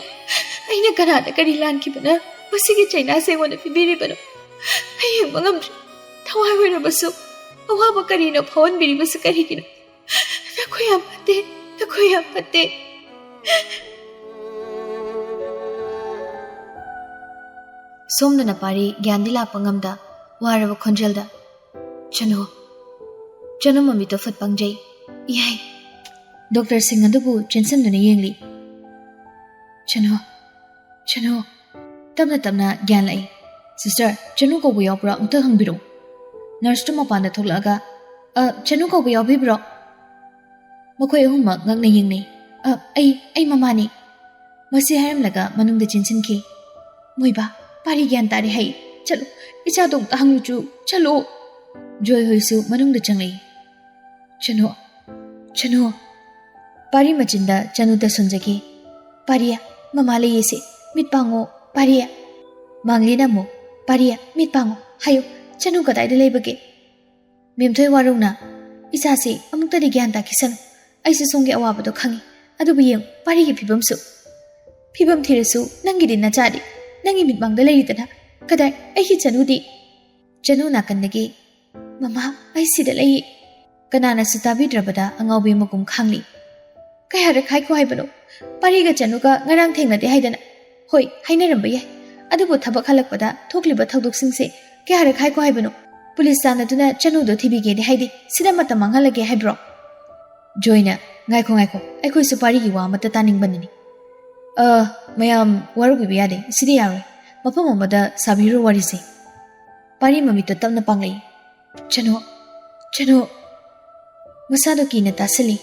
ꯑꯩꯅ ꯀꯅꯥꯗ ꯀꯔꯤ ꯂꯥꯟꯈꯤꯕꯅ ꯃꯁꯤꯒꯤ ꯆꯩꯅꯥꯁꯦ ꯑꯩꯉꯣꯟꯗ ꯄꯤꯕꯤꯔꯤꯕꯅꯣ? ꯑꯩ ꯌꯦꯡꯕ ꯉꯝꯗ꯭ꯔꯦ꯫ ꯊꯋꯥꯏ ꯑꯣꯏꯔꯕꯁꯨ ꯑꯋꯥꯕ ꯀꯔꯤꯅꯣ ꯐꯥꯎꯍꯟꯕꯤꯔꯤꯕꯁꯤ ꯀꯔꯤꯒꯤꯅꯣ? ꯅꯈꯣꯏ ꯌꯥꯝ ꯐꯠꯇꯦ, ꯅꯈꯣꯏ ꯌꯥꯝ ꯐꯠꯇꯦ꯫ ꯁꯣꯝꯗꯅ ꯄꯥꯔꯤ ꯒ꯭ꯌꯥꯟꯗꯤ ꯂꯥꯛꯄ ꯉꯝꯗ ꯋꯥꯔꯕ ꯈꯣꯟꯖꯦꯜꯗ, "ꯆꯅꯨ, ꯆꯅꯨ ꯃꯃꯤꯠꯇꯣ ꯐꯠ ꯄꯪꯖꯩ꯫ ꯏꯍꯩ!" ꯗꯣꯛꯇꯔꯁꯤꯡ ꯑꯗꯨꯕꯨ ꯆꯦꯟꯁꯤꯟꯗꯨꯅ ꯌꯦꯡꯂꯤ꯫ "ꯆꯅꯨ, ꯆꯅꯨ!" ꯇꯞꯅ ꯇꯞꯅ ꯒ꯭ꯌꯥꯟ ꯂꯥꯛꯏ꯫ "ꯁꯤꯁꯇꯔ, ꯆꯅꯨ ꯀꯧꯕ ꯌꯥꯎꯕ꯭ꯔꯥ? ꯑꯃꯨꯛꯇ ꯍꯪꯕꯤꯔꯛꯎ꯫" ꯅꯔꯁꯇꯨ ꯃꯄꯥꯟꯗ ꯊꯣꯛꯂꯛꯑꯒ, "ꯑ, ꯆꯅꯨ ꯀꯧꯕ ꯌꯥꯎꯕꯤꯕ꯭ꯔꯣ?" ꯃꯈꯣꯏ ꯑꯍꯨꯝꯃꯛ ꯉꯛꯅ ꯌꯦꯡꯅꯩ꯫ "ꯑ, ꯑꯩ, ꯑꯩ ꯃꯃꯥꯅꯤ꯫" ꯃꯁꯤ ꯍꯥꯏꯔꯝꯂꯒ ꯃꯅꯨꯡꯗ ꯆꯦꯟꯁꯤꯟꯈꯤ꯫ "ꯃꯣꯏꯕꯥ, ꯄꯥꯔꯤ ꯒ꯭ꯌꯥꯟ ꯇꯥꯔꯦ ꯍꯥꯏ꯫ ꯆꯠꯂꯨ, ꯏꯆꯥꯗꯣ ꯑꯃꯨꯛꯇ ꯍꯪꯂꯨꯆꯨ, ꯆꯠꯂꯨ꯫" ꯖꯣꯏ ꯍꯣꯏꯁꯨ ꯃꯅꯨꯡꯗ ꯆꯪꯂꯛꯏ꯫ "ꯆꯅꯨ, ꯆꯅꯨ꯫" ꯄꯥꯔꯤ ꯃꯆꯤꯟꯗ ꯆꯅꯨꯗ ꯁꯣꯟꯖꯈꯤ꯫ "ꯄꯥꯔꯤ, ꯃꯃꯥ ꯂꯩꯌꯦꯁꯦ, ꯃꯤꯠ ꯄꯥꯡꯉꯣ, ꯄꯥꯔꯤ꯫" ꯃꯥꯡꯂꯤꯅ ꯑꯃꯨꯛ, "ꯄꯥꯔꯤ, ꯃꯤꯠ ꯄꯥꯡꯉꯣ, ꯍꯥꯏꯌꯨ, ꯆꯅꯨ ꯀꯗꯥꯏꯗ ꯂꯩꯕꯒꯦ?" ꯃꯦꯝꯊꯣꯏ ꯋꯥꯔꯧꯅ, "ꯏꯆꯥꯁꯤ ꯑꯃꯨꯛꯇꯗꯤ ꯒ꯭ꯌꯥꯟ ꯇꯥꯈꯤꯁꯅꯨ꯫ ꯑꯩꯁꯨ ꯁꯣꯝꯒꯤ ꯑꯋꯥꯕꯗꯣ ꯈꯪꯉꯤ꯫ ꯑꯗꯨꯕꯨ ꯌꯦꯡꯉꯨ, ꯄꯥꯔꯤꯒꯤ ꯐꯤꯕꯝꯁꯨ꯫ ꯐꯤꯕꯝ ꯊꯤꯔꯁꯨ ꯅꯪꯒꯤꯗꯤ ꯅꯆꯥꯗꯤ ꯅꯪꯒꯤ ꯃꯤꯠꯃꯥꯡꯗ ꯂꯩꯔꯤꯗꯅ꯫ ꯀꯗꯥꯏ ꯑꯩꯒꯤ ꯆꯅꯨꯗꯤ?" ꯆꯅꯨ ꯅꯥꯀꯟꯗꯒꯤ, "ꯃꯃꯥ, ꯑꯩ ꯁꯤꯗ ꯂꯩꯌꯦ꯫" ꯀꯅꯥꯅꯁꯨ ꯇꯥꯕꯤꯗ꯭ꯔꯕꯗ ꯑꯉꯥꯎꯕꯤ ꯑꯃꯒꯨꯝ ꯈꯥꯡꯂꯤ꯫ "ꯀꯌꯥꯔꯛ ꯍꯥꯏꯈꯣ ꯍꯥꯏꯕꯅꯣ? ꯄꯥꯔꯤꯒ ꯆꯅꯨꯒ ꯉꯔꯥꯡ ꯊꯦꯡꯅꯗꯦ ꯍꯥꯏꯗꯅ꯫ ꯍꯣꯏ, ꯍꯥꯏꯅꯔꯝꯕ ꯌꯥꯏ꯫ ꯑꯗꯨꯕꯨ ꯊꯕꯛ ꯍꯜꯂꯛꯄꯗ ꯊꯣꯛꯂꯤꯕ ꯊꯧꯗꯣꯛꯁꯤꯡꯁꯦ ꯀꯌꯥꯔꯛ ꯍꯥꯏꯈꯣ ꯍꯥꯏꯕꯅꯣ? ꯄꯨꯂꯤꯁ ꯇꯥꯟꯅꯗꯨꯅ ꯆꯅꯨꯗꯣ ꯊꯤꯕꯤꯒꯦꯗꯤ ꯍꯥꯏꯗꯦ꯫ ꯁꯤꯗ ꯃꯇꯝ ꯃꯥꯡꯍꯜꯂꯒꯦ ꯍꯥꯏꯕ꯭ꯔꯣ?" ꯖꯣꯏꯅ, "ꯉꯥꯏꯈꯣ, ꯉꯥꯏꯈꯣ, ꯑꯩꯈꯣꯏꯁꯨ ꯄꯥꯔꯤꯒꯤ ꯋꯥ ꯑꯃꯠꯇ ꯇꯥꯅꯤꯡꯕꯅꯤꯅꯦ꯫" "ꯑ, ꯃꯌꯥꯝ ꯋꯥꯔꯧꯕꯤꯕ ꯌꯥꯗꯦ, ꯁꯤꯗꯤ ꯌꯥꯔꯣꯏ꯫ ꯃꯐꯝ ꯑꯃꯗ ꯁꯥꯕꯤꯔꯣ ꯋꯥꯔꯤꯁꯦ꯫" ꯄꯥꯔꯤ ꯃꯃꯤꯠꯇꯣ ꯇꯞꯅ ꯄꯥꯡꯂꯛꯏ꯫ "ꯆꯅꯨ, ꯆꯅꯨ꯫" ꯃꯁꯥꯗꯣ ꯀꯤꯅ ꯇꯥꯁꯤꯜꯂꯤ꯫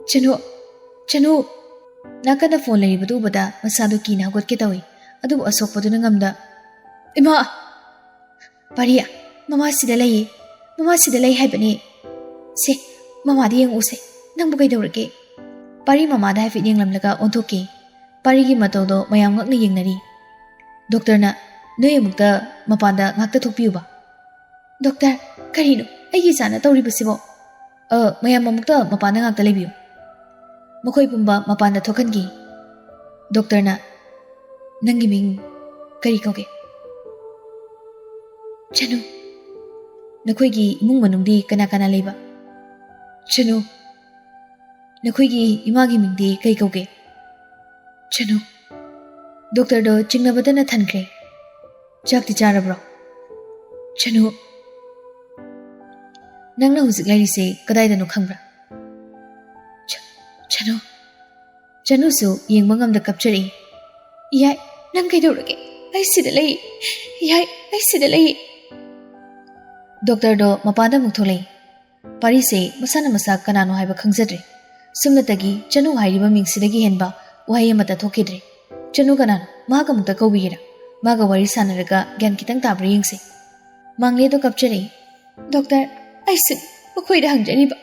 "ꯆꯅꯨ, ꯆꯅꯨ꯫" ꯅꯥꯀꯟꯗ ꯐꯣꯟ ꯂꯩꯔꯤꯕꯗꯨ ꯎꯕꯗ ꯃꯁꯥꯗꯣ ꯀꯤꯅ ꯍꯧꯒꯠꯀꯦ ꯇꯧꯏ, ꯑꯗꯨꯕꯨ ꯑꯁꯣꯛꯄꯗꯨꯅ ꯉꯝꯗ, "ꯏꯃꯥ!" "ꯄꯥꯔꯤ, ꯃꯃꯥ ꯁꯤꯗ ꯂꯩꯌꯦ, ꯃꯃꯥ ꯁꯤꯗ ꯂꯩ ꯍꯥꯏꯕꯅꯦ꯫ ꯁꯦ, ꯃꯃꯥꯗ ꯌꯦꯡꯉꯨꯁꯦ, ꯅꯪꯕꯨ ꯀꯩꯗꯧꯔꯒꯦ?" ꯄꯥꯔꯤ ꯃꯃꯥꯗ ꯍꯥꯏꯐꯦꯠ ꯌꯦꯡꯂꯝꯂꯒ ꯑꯣꯟꯊꯣꯛꯈꯤ꯫ ꯄꯥꯔꯤꯒꯤ ꯃꯇꯧꯗꯣ ꯃꯌꯥꯝ ꯉꯛꯅ ꯌꯦꯡꯅꯔꯤ꯫ ꯗꯣꯛꯇꯔꯅ, "ꯅꯣꯏ ꯑꯃꯨꯛꯇ ꯃꯄꯥꯟꯗ ꯉꯥꯛꯇ ꯊꯣꯛꯄꯤꯌꯨꯕ꯫" "ꯗꯣꯛꯇꯔ, ꯀꯔꯤꯅꯣ ꯑꯩꯒꯤ ꯏꯆꯥꯅ ꯇꯧꯔꯤꯕꯁꯤꯕꯣ?" "ꯑ, ꯃꯌꯥꯝ ꯑꯃꯨꯛꯇ ꯃꯄꯥꯟꯗ ꯉꯥꯛꯇ ꯂꯩꯕꯤꯌꯨ꯫" ꯃꯈꯣꯏ ꯄꯨꯝꯕ ꯃꯄꯥꯟꯗ ꯊꯣꯛꯍꯟꯈꯤ꯫ ꯗꯣꯛꯇꯔꯅ, "ꯅꯪꯒꯤ ꯃꯤꯡ ꯀꯔꯤ ꯀꯧꯒꯦ?" "ꯆꯅꯨ꯫" ꯅꯈꯣꯏꯒꯤ ꯏꯃꯨꯡ ꯃꯅꯨꯡꯗꯤ ꯀꯅꯥ ꯀꯅꯥ ꯂꯩꯕ? ꯆꯅꯨ, ꯅꯈꯣꯏꯒꯤ ꯏꯃꯥꯒꯤ ꯃꯤꯡꯗꯤ ꯀꯩ ꯀꯧꯒꯦ? ꯆꯅꯨ, ꯗꯣꯛꯇꯔꯗꯣ ꯆꯤꯡꯅꯕꯗꯅ ꯊꯟꯈ꯭ꯔꯦ꯫ ꯆꯥꯛꯇꯤ ꯆꯥꯔꯕ꯭ꯔꯣ? ꯆꯅꯨ, ꯅꯪꯅ ꯍꯧꯖꯤꯛ ꯂꯩꯔꯤꯁꯦ ꯀꯗꯥꯏꯗꯅꯣ ꯈꯪꯕ꯭ꯔꯥ? ꯆ-, ꯆꯅꯨ꯫ ꯆꯅꯨꯁꯨ ꯌꯦꯡꯕ ꯉꯝꯗ ꯀꯞꯆꯔꯛꯏ꯫ "ꯏꯌꯥꯏ, ꯅꯪ ꯀꯩꯗꯧꯔꯒꯦ? ꯑꯩ ꯁꯤꯗ ꯂꯩ꯫ ꯏꯌꯥꯏ, ꯑꯩ ꯁꯤꯗ ꯂꯩ꯫" ꯗꯣꯛꯇꯔꯗꯣ ꯃꯄꯥꯟꯗ ꯑꯃꯨꯛ ꯊꯣꯛꯂꯛꯏ꯫ ꯄꯥꯔꯤꯁꯦ ꯃꯁꯥꯅ ꯃꯁꯥ ꯀꯅꯥꯅꯣ ꯍꯥꯏꯕ ꯈꯪꯖꯗ꯭ꯔꯦ꯫ ꯁꯨꯝꯅꯇꯒꯤ ꯆꯅꯨ ꯍꯥꯏꯔꯤꯕ ꯃꯤꯡꯁꯤꯗꯒꯤ ꯍꯦꯟꯕ ꯋꯥꯍꯩ ꯑꯃꯠꯇ ꯊꯣꯛꯈꯤꯗ꯭ꯔꯦ꯫ "ꯆꯅꯨ ꯀꯅꯥꯅꯣ? ꯃꯍꯥꯛ ꯑꯃꯨꯛꯇ ꯀꯧꯕꯤꯒꯦꯔꯥ? ꯃꯥꯒ ꯋꯥꯔꯤ ꯁꯥꯟꯅꯔꯒ ꯒ꯭ꯌꯥꯟ ꯈꯤꯇꯪ ꯇꯥꯕ꯭ꯔꯥ ꯌꯦꯡꯁꯦ꯫" ꯃꯥꯡꯂꯦꯗꯣ ꯀꯞꯆꯔꯛꯏ꯫ "ꯗꯣꯛꯇꯔ, ꯑꯩꯁꯨ ꯃꯈꯣꯏꯗ ꯍꯪꯖꯔꯤꯕ,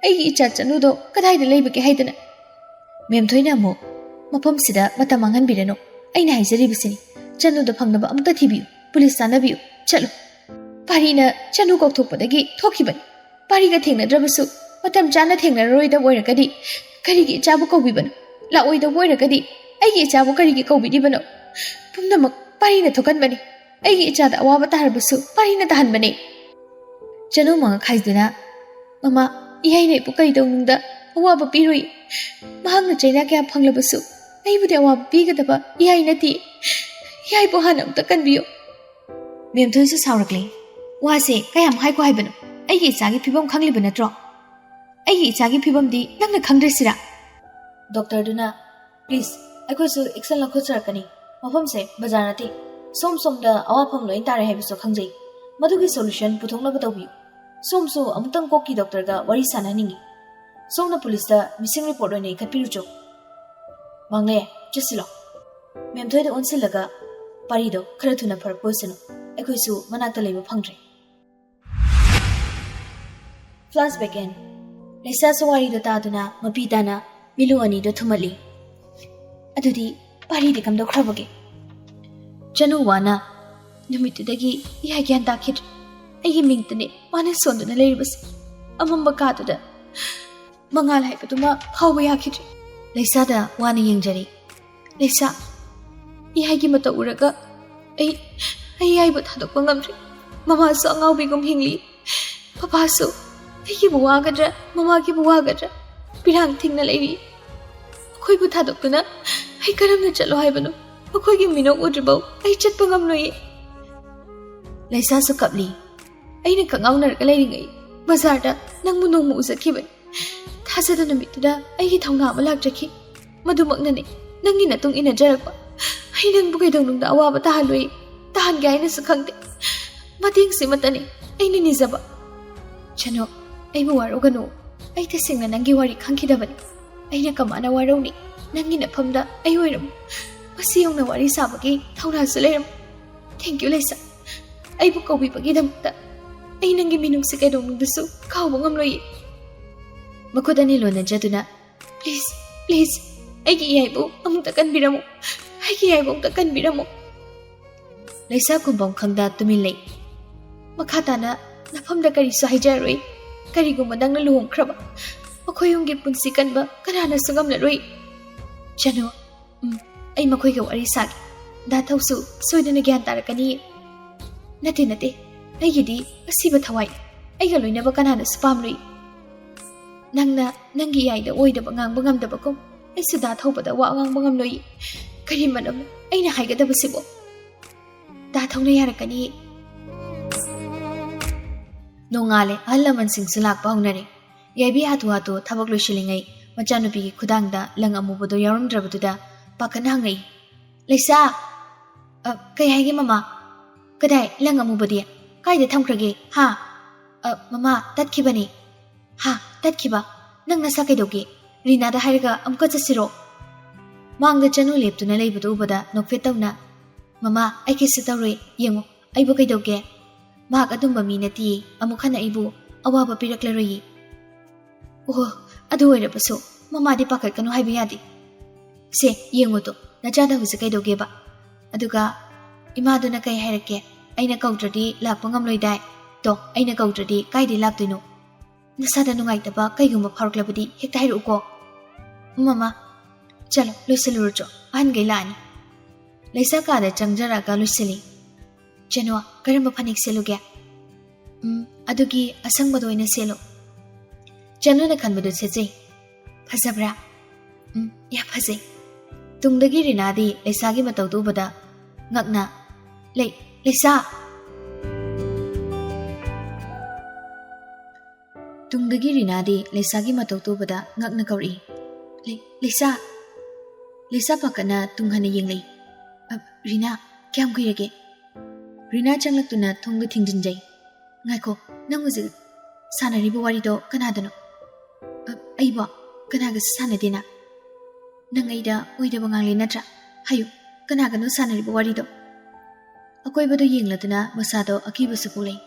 ꯑꯩꯒꯤ ꯏꯆꯥ ꯆꯅꯨꯗꯣ ꯀꯗꯥꯏꯗ ꯂꯩꯕꯒꯦ ꯍꯥꯏꯗꯅ꯫" ꯃꯦꯝꯊꯣꯏꯅ ꯑꯃꯨꯛ, "ꯃꯐꯝꯁꯤꯗ ꯃꯇꯝ ꯃꯥꯡꯍꯟꯕꯤꯔꯅꯨ꯫ ꯑꯩꯅ ꯍꯥꯏꯖꯔꯤꯕꯁꯤꯅꯤ꯫ ꯆꯅꯨꯗꯣ ꯐꯪꯅꯕ ꯑꯃꯨꯛꯇ ꯊꯤꯕꯤꯌꯨ꯫ ꯄꯨꯂꯤꯁ ꯇꯥꯟꯅꯕꯤꯌꯨ꯫ ꯆꯠꯂꯨ꯫ ꯄꯥꯔꯤꯅ ꯆꯅꯨ ꯀꯧꯊꯣꯛꯄꯗꯒꯤ ꯊꯣꯛꯈꯤꯕꯅꯤ꯫ ꯄꯥꯔꯤꯒ ꯊꯦꯡꯅꯗ꯭ꯔꯕꯁꯨ ꯃꯇꯝ ꯆꯥꯅ ꯊꯦꯡꯅꯔꯔꯣꯏꯗꯕ ꯑꯣꯏꯔꯒꯗꯤ ꯀꯔꯤꯒꯤ ꯏꯆꯥꯕꯨ ꯀꯧꯕꯤꯕꯅꯣ? ꯂꯥꯛꯑꯣꯏꯗꯕ ꯑꯣꯏꯔꯒꯗꯤ ꯑꯩꯒꯤ ꯏꯆꯥꯕꯨ ꯀꯔꯤꯒꯤ ꯀꯧꯕꯤꯔꯤꯕꯅꯣ? ꯄꯨꯝꯅꯃꯛ ꯄꯥꯔꯤꯅ ꯊꯣꯛꯍꯟꯕꯅꯤ꯫ ꯑꯩꯒꯤ ꯏꯆꯥꯗ ꯑꯋꯥꯕ ꯇꯥꯔꯕꯁꯨ ꯄꯥꯔꯤꯅ ꯇꯥꯍꯟꯕꯅꯤ꯫" ꯆꯅꯨ ꯃꯉꯛ ꯍꯥꯏꯗꯨꯅ, "ꯃꯃꯥ, ꯏꯌꯥꯏꯅ ꯑꯩꯕꯨ ꯀꯔꯤ ꯇꯧꯅꯨꯡꯗ ꯑꯋꯥꯕ ꯄꯤꯔꯨꯏ꯫ ꯃꯍꯥꯛꯅ ꯆꯩꯅꯥ ꯀꯌꯥ ꯐꯪꯂꯕꯁꯨ ꯑꯩꯕꯨꯗꯤ ꯑꯋꯥꯕ ꯄꯤꯒꯗꯕ ꯏꯌꯥꯏ ꯅꯠꯇꯦ꯫ ꯏꯌꯥꯏꯕꯨ ꯍꯥꯟꯅ ꯑꯃꯨꯛꯇ ꯀꯟꯕꯤꯌꯨ꯫" ꯃꯦꯝꯊꯣꯏꯁꯨ ꯁꯥꯎꯔꯛꯂꯦ꯫ "ꯋꯥꯁꯦ ꯀꯌꯥꯝ ꯍꯥꯏꯈꯣ ꯍꯥꯏꯕꯅꯣ? ꯑꯩꯒꯤ ꯏꯆꯥꯒꯤ ꯐꯤꯕꯝ ꯈꯪꯂꯤꯕ ꯅꯠꯇ꯭ꯔꯣ? ꯑꯩꯒꯤ ꯏꯆꯥꯒꯤ ꯐꯤꯕꯝꯗꯤ ꯅꯪꯅ ꯈꯪꯗ꯭ꯔꯤꯁꯤꯔꯥ?" ꯗꯣꯛꯇꯔꯗꯨꯅ, "ꯄ꯭ꯂꯤꯖ, ꯑꯩꯈꯣꯏꯁꯨ ꯑꯦꯛꯁꯟ ꯂꯧꯈꯠꯆꯔꯛꯀꯅꯤ꯫ ꯃꯐꯝꯁꯦ ꯕꯖꯥꯔ ꯅꯠꯇꯦ꯫ ꯁꯣꯝ ꯁꯣꯝꯗ ꯑꯋꯥꯐꯝ ꯂꯣꯏ ꯇꯥꯔꯦ ꯍꯥꯏꯕꯁꯨ ꯈꯪꯖꯩ꯫ ꯃꯗꯨꯒꯤ ꯁꯣꯂꯨꯁꯟ ꯄꯨꯊꯣꯛꯅꯕ ꯇꯧꯕꯤꯌꯨ꯫ ꯁꯣꯝꯁꯨ ꯑꯃꯨꯛꯇꯪ ꯀꯣꯛꯀꯤ ꯗꯣꯛꯇꯔꯒ ꯋꯥꯔꯤ ꯁꯥꯟꯅꯍꯟꯅꯤꯡꯉꯤ꯫ ꯁꯣꯝꯅ ꯄꯨꯂꯤꯁꯇ ꯃꯤꯁꯤꯡ ꯔꯤꯄꯣꯔꯠ ꯑꯣꯏꯅ ꯏꯈꯠꯄꯤꯔꯨꯆꯣ꯫ ꯃꯥꯡꯂꯦ, ꯆꯠꯁꯤꯜꯂꯣ꯫" ꯃꯦꯝꯊꯣꯏꯗ ꯑꯣꯟꯁꯤꯜꯂꯒ, "ꯄꯥꯔꯤꯗꯣ ꯈꯔ ꯊꯨꯅ ꯐꯔꯛꯄ ꯑꯣꯏꯁꯅꯨ꯫ ꯑꯩꯈꯣꯏꯁꯨ ꯃꯅꯥꯛꯇ ꯂꯩꯕ ꯐꯪꯗ꯭ꯔꯦ꯫" Flashback and. ꯂꯩꯁꯥꯁꯨ ꯋꯥꯔꯤꯗꯣ ꯇꯥꯗꯨꯅ ꯃꯄꯤ ꯇꯥꯅ ꯃꯤꯠꯂꯨ ꯑꯅꯤꯗꯣ ꯊꯨꯝꯍꯠꯂꯤ꯫ "ꯑꯗꯨꯗꯤ ꯄꯥꯔꯤꯗꯤ ꯀꯝꯗꯧꯈ꯭ꯔꯕꯒꯦ?" ꯆꯅꯨ ꯋꯥꯅ, "ꯅꯨꯃꯤꯠꯇꯨꯗꯒꯤ ꯏꯌꯥ ꯒ꯭ꯌꯥꯟ ꯇꯥꯈꯤꯗ꯭ꯔꯦ꯫ ꯑꯩꯒꯤ ꯃꯤꯡꯇꯅꯦ ꯃꯥꯅ ꯁꯣꯟꯗꯨꯅ ꯂꯩꯔꯤꯕꯁꯦ꯫ ꯑꯃꯝꯕ ꯀꯥꯗꯨꯗ ꯃꯉꯥꯜ ꯍꯥꯏꯕꯗꯨꯃ ꯐꯥꯎꯕ ꯌꯥꯈꯤꯗ꯭ꯔꯦ꯫" ꯂꯩꯁꯥꯗ ꯋꯥꯅ ꯌꯦꯡꯖꯔꯤ꯫ "ꯂꯩꯁꯥ, ꯏꯌꯥꯏꯒꯤ ꯃꯇꯧ ꯎꯔꯒ ꯑꯩ, ꯑꯩ ꯏꯌꯥꯏꯕꯨ ꯊꯥꯗꯣꯛꯄ ꯉꯝꯗ꯭ꯔꯦ꯫ ꯃꯃꯥꯁꯨ ꯑꯉꯥꯎꯕꯤꯒꯨꯝ ꯍꯤꯡꯂꯤ꯫ ꯄꯄꯥꯁꯨ ꯑꯩꯒꯤꯕꯨ ꯋꯥꯒꯗ꯭ꯔꯥ, ꯃꯃꯥꯒꯤꯕꯨ ꯋꯥꯒꯗ꯭ꯔꯥ, ꯄꯤꯔꯥꯡ ꯊꯤꯡꯅ ꯂꯩꯔꯤ꯫ ꯃꯈꯣꯏꯕꯨ ꯊꯥꯗꯣꯛꯇꯨꯅ ꯑꯩ ꯀꯔꯝꯅ ꯆꯠꯂꯣ ꯍꯥꯏꯕꯅꯣ? ꯃꯈꯣꯏꯒꯤ ꯃꯤꯅꯣꯛ ꯎꯗ꯭ꯔꯤꯕꯧ ꯑꯩ ꯆꯠꯄ ꯉꯝꯂꯣꯏꯌꯦ꯫ ꯂꯩꯁꯥꯁꯨ ꯀꯞꯂꯤ꯫ ꯑꯩꯅ ꯀꯛꯉꯥꯎꯅꯔꯒ ꯂꯩꯔꯤꯉꯩ ꯕꯖꯥꯔꯗ ꯅꯪꯕꯨ ꯅꯣꯡꯃ ꯎꯖꯈꯤꯕꯅꯤ꯫ ꯊꯥꯖꯗ ꯅꯨꯃꯤꯠꯇꯨꯗ ꯑꯩꯒꯤ ꯊꯧꯅꯥ ꯑꯃ ꯂꯥꯛꯆꯈꯤ꯫ ꯃꯗꯨꯃꯛꯅꯅꯦ ꯅꯪꯒꯤ ꯅꯇꯨꯡ ꯏꯟꯅꯖꯔꯛꯄ꯫ ꯑꯩ ꯅꯪꯕꯨ ꯀꯩꯗꯧꯅꯨꯡꯗ ꯑꯋꯥꯕ ꯇꯥꯍꯜꯂꯣꯏ, ꯇꯥꯍꯟꯒꯦ ꯍꯥꯏꯅꯁꯨ ꯈꯪꯗꯦ꯫ ꯃꯇꯦꯡꯁꯤꯃꯇꯅꯤ ꯑꯩꯅ ꯅꯤꯖꯕ꯫ ꯆꯅꯨ, ꯑꯩꯕꯨ ꯋꯥꯔꯧꯒꯅꯨ꯫ ꯑꯩ ꯇꯁꯦꯡꯅ ꯅꯪꯒꯤ ꯋꯥꯔꯤ ꯈꯪꯈꯤꯗꯕꯅꯤ꯫ ꯑꯩꯅ ꯀꯃꯥꯏꯅ ꯋꯥꯔꯧꯅꯤ? ꯅꯪꯒꯤ ꯅꯐꯝꯗ ꯑꯩ ꯑꯣꯏꯔꯝꯃꯨ꯫ ꯃꯁꯤ ꯌꯧꯅ ꯋꯥꯔꯤ ꯁꯥꯕꯒꯤ ꯊꯧꯅꯥꯁꯨ ꯂꯩꯔꯝꯃꯨ꯫ Thank you, ꯂꯩꯁꯥ꯫ ꯑꯩꯕꯨ ꯀꯧꯕꯤꯕꯒꯤꯗꯃꯛꯇ꯫ ꯑꯩ ꯅꯪꯒꯤ ꯃꯤꯅꯨꯡꯁꯤ ꯀꯩꯗꯧꯅꯨꯡꯗꯁꯨ ꯀꯥꯎꯕ ꯉꯝꯂꯣꯏꯌꯦ꯫ ꯃꯈꯨꯠ ꯑꯅꯤ ꯂꯣꯟꯅꯖꯗꯨꯅ, "Please, please, ꯑꯩꯒꯤ ꯏꯌꯥꯏꯕꯨ ꯑꯃꯨꯛꯇ ꯀꯟꯕꯤꯔꯝꯃꯨ꯫ ꯑꯩꯒꯤ ꯏꯌꯥꯏꯕꯨ ꯑꯃꯨꯛꯇ ꯀꯟꯕꯤꯔꯝꯃꯨ꯫" ꯂꯩꯁꯥ ꯈꯨꯝꯐꯝ ꯈꯪꯗ ꯇꯨꯃꯤꯟ ꯂꯩ꯫ ꯃꯈꯥ ꯇꯥꯅ ꯅꯐꯝꯗ ꯀꯔꯤꯁꯨ ꯍꯥꯏꯖꯔꯔꯣꯏ꯫ ꯀꯔꯤꯒꯨꯝꯕ ꯅꯪꯅ ꯂꯨꯍꯣꯡꯈ꯭ꯔꯕ, ꯃꯈꯣꯏ ꯑꯍꯨꯝꯒꯤ ꯄꯨꯟꯁꯤ ꯀꯟꯕ ꯀꯅꯥꯅꯁꯨ ꯉꯝꯂꯔꯣꯏ꯫ ꯆꯅꯨ, ꯎꯝ, ꯑꯩ ꯃꯈꯣꯏꯒ ꯋꯥꯔꯤ ꯁꯥꯒꯦ꯫ ꯗꯥ ꯊꯧꯁꯨ ꯁꯣꯏꯗꯅ ꯒ꯭ꯌꯥꯟ ꯇꯥꯔꯛꯀꯅꯤ꯫ ꯅꯠꯇꯦ, ꯅꯠꯇꯦ, ꯑꯩꯒꯤꯗꯤ ꯑꯁꯤꯕ ꯊꯋꯥꯏ꯫ ꯑꯩꯒ ꯂꯣꯏꯅꯕ ꯀꯅꯥꯅꯁꯨ ꯄꯥꯝꯂꯣꯏ꯫ ꯅꯪꯅ ꯅꯪꯒꯤ ꯏꯌꯥꯏꯗ ꯑꯣꯏꯗꯕ ꯉꯥꯡꯕ ꯉꯝꯗꯕꯒꯨꯝ, ꯑꯩꯁꯨ ꯗꯥ ꯊꯧꯕꯗ ꯋꯥ ꯉꯥꯡꯕ ꯉꯝꯂꯣꯏ꯫ ꯀꯔꯤ ꯃꯔꯝꯅꯣ ꯑꯩꯅ ꯍꯥꯏꯒꯗꯕꯁꯤꯕꯣ? ꯗꯥ ꯊꯧꯅ ꯌꯥꯔꯛꯀꯅꯤ꯫ ꯅꯣꯡꯉꯥꯜꯂꯦ, ꯑꯍꯜ ꯂꯃꯟꯁꯤꯡꯁꯨ ꯂꯥꯛꯄ ꯍꯧꯅꯔꯦ꯫ ꯌꯥꯏꯕꯤ ꯍꯥꯊꯨ ꯍꯥꯊꯨ ꯊꯕꯛ ꯂꯣꯏꯁꯤꯜꯂꯤꯉꯩ ꯃꯆꯥꯅꯨꯄꯤꯒꯤ ꯈꯨꯗꯥꯡꯗ ꯂꯪ ꯑꯃꯨꯕꯗꯣ ꯌꯥꯎꯔꯝꯗ꯭ꯔꯕꯗꯨꯗ ꯄꯥꯈꯠꯅ ꯍꯪꯉꯛꯏ, "ꯂꯩꯁꯥ, ꯑ, ꯀꯩ ꯍꯥꯏꯒꯦ ꯃꯃꯥ? ꯀꯗꯥꯏ ꯂꯪ ꯑꯃꯨꯕꯗꯤ? ꯀꯥꯏꯗ ꯊꯝꯈ꯭ꯔꯒꯦ? ꯍꯥ? ꯑ, ꯃꯃꯥ, ꯇꯠꯈꯤꯕꯅꯤ꯫" "ꯍꯥ? ꯇꯠꯈꯤꯕ? ꯅꯪ ꯅꯁꯥ ꯀꯩꯗꯧꯒꯦ? ꯔꯤꯅꯥꯗ ꯍꯥꯏꯔꯒ ꯑꯃꯨꯛꯀ ꯆꯠꯁꯤꯔꯣ?" ꯃꯥꯡꯗ ꯆꯅꯨ ꯂꯦꯞꯇꯨꯅ ꯂꯩꯕꯗꯨ ꯎꯕꯗ ꯅꯣꯛꯐꯦꯠ ꯇꯧꯅ, "ꯃꯃꯥ, ꯑꯩ ꯀꯩꯁꯨ ꯇꯧꯔꯣꯏ, ꯌꯦꯡꯉꯨ, ꯑꯩꯕꯨ ꯀꯩꯗꯧꯒꯦ? ꯃꯍꯥꯛ ꯑꯗꯨꯝꯕ ꯃꯤ ꯅꯠꯇꯤꯌꯦ, ꯑꯃꯨꯛ ꯍꯟꯅ ꯑꯩꯕꯨ ꯑꯋꯥꯕ ꯄꯤꯔꯛꯂꯔꯣꯏꯌꯦ꯫" "ꯑꯣꯍꯣ, ꯑꯗꯨ ꯑꯣꯏꯔꯕꯁꯨ ꯃꯃꯥꯗꯤ ꯄꯥꯈꯠꯀꯅꯨ ꯍꯥꯏꯕ ꯌꯥꯗꯦ꯫ ꯁꯦ, ꯌꯦꯡꯉꯨ ꯇꯣ, ꯅꯆꯥꯗ ꯍꯧꯖꯤꯛ ꯀꯩꯗꯧꯒꯦꯕ? ꯑꯗꯨꯒ ꯏꯃꯥꯗꯨꯅ ꯀꯩ ꯍꯥꯏꯔꯛꯀꯦ? ꯑꯩꯅ ꯀꯧꯗ꯭ꯔꯗꯤ ꯂꯥꯛꯄ ꯉꯝꯂꯣꯏꯗꯥꯏ? ꯇꯣ, ꯑꯩꯅ ꯀꯧꯗ꯭ꯔꯗꯤ ꯀꯥꯏꯗꯩ ꯂꯥꯛꯇꯣꯏꯅꯣ? ꯅꯁꯥꯗ ꯅꯨꯡꯉꯥꯏꯇꯕ ꯀꯩꯒꯨꯝꯕ ꯐꯥꯎꯔꯛꯂꯕꯗꯤ ꯍꯦꯛꯇ ꯍꯥꯏꯔꯛꯎꯀꯣ꯫" "ꯎꯝ, ꯃꯃꯥ꯫ ꯆꯠꯂꯣ, ꯂꯣꯏꯁꯤꯜꯂꯨꯔꯣ ꯆꯣ, ꯑꯍꯟꯈꯩ ꯂꯥꯛꯑꯅꯤ꯫" ꯂꯩꯁꯥ ꯀꯥꯗ ꯆꯪꯖꯔꯛꯑꯒ ꯂꯣꯏꯁꯤꯜꯂꯤ꯫ "ꯆꯅꯨ, ꯀꯔꯝꯕ ꯐꯅꯦꯛ ꯁꯦꯠꯂꯨꯒꯦ?" "ꯎꯝ, ꯑꯗꯨꯒꯤ ꯑꯁꯪꯕꯗꯣ ꯑꯣꯏꯅ ꯁꯦꯠꯂꯣ꯫ ꯆꯅꯨꯅ ꯈꯟꯕꯗꯨ ꯁꯦꯠꯆꯩ꯫ ꯐꯖꯕ꯭ꯔꯥ? ꯎꯝ, ꯌꯥꯝ ꯐꯖꯩ꯫ ꯇꯨꯡꯗꯒꯤ ꯔꯤꯅꯥꯗꯤ ꯂꯩꯁꯥꯒꯤ ꯃꯇꯧꯗꯨ ꯎꯕꯗ ꯉꯛꯅ, "ꯂꯩ-, ꯂꯩꯁꯥ!" ꯇꯨꯡꯗꯒꯤ ꯔꯤꯅꯥꯗꯤ ꯂꯩꯁꯥꯒꯤ ꯃꯇꯧ ꯇꯧꯕꯗ ꯉꯛꯅ ꯀꯧꯔꯛꯏ, "ꯂꯩ-, ꯂꯩꯁꯥ!" ꯂꯩꯁꯥ ꯄꯥꯈꯠꯅ ꯇꯨꯡ ꯍꯟꯅ ꯌꯦꯡꯂꯛꯏ꯫ "ꯑ, ꯔꯤꯅꯥ, ꯀꯌꯥꯝ ꯀꯨꯏꯔꯒꯦ?" ꯔꯤꯅꯥ ꯆꯪꯂꯛꯇꯨꯅ ꯊꯣꯡꯗꯨ ꯊꯤꯡꯖꯤꯟꯖꯩ꯫ "ꯉꯥꯏꯈꯣ, ꯅꯪ ꯍꯧꯖꯤꯛ ꯁꯥꯟꯅꯔꯤꯕ ꯋꯥꯔꯤꯗꯣ ꯀꯅꯥꯗꯅꯣ?" "ꯑ, ꯑꯩꯕꯣ? ꯀꯅꯥꯒꯁꯨ ꯁꯥꯟꯅꯗꯦꯅ꯫ ꯅꯪ ꯑꯩꯗ ꯑꯣꯏꯗꯕ ꯉꯥꯡꯂꯦ ꯅꯠꯇ꯭ꯔꯥ? ꯍꯥꯏꯌꯨ, ꯀꯅꯥꯒꯅꯣ ꯁꯥꯟꯅꯔꯤꯕ ꯋꯥꯔꯤꯗꯣ?" ꯑꯀꯣꯏꯕꯗꯨ ꯌꯦꯡꯂꯗꯨꯅ ꯃꯁꯥꯗꯣ ꯑꯀꯤꯕꯁꯨ ꯄꯣꯛꯂꯛꯏ꯫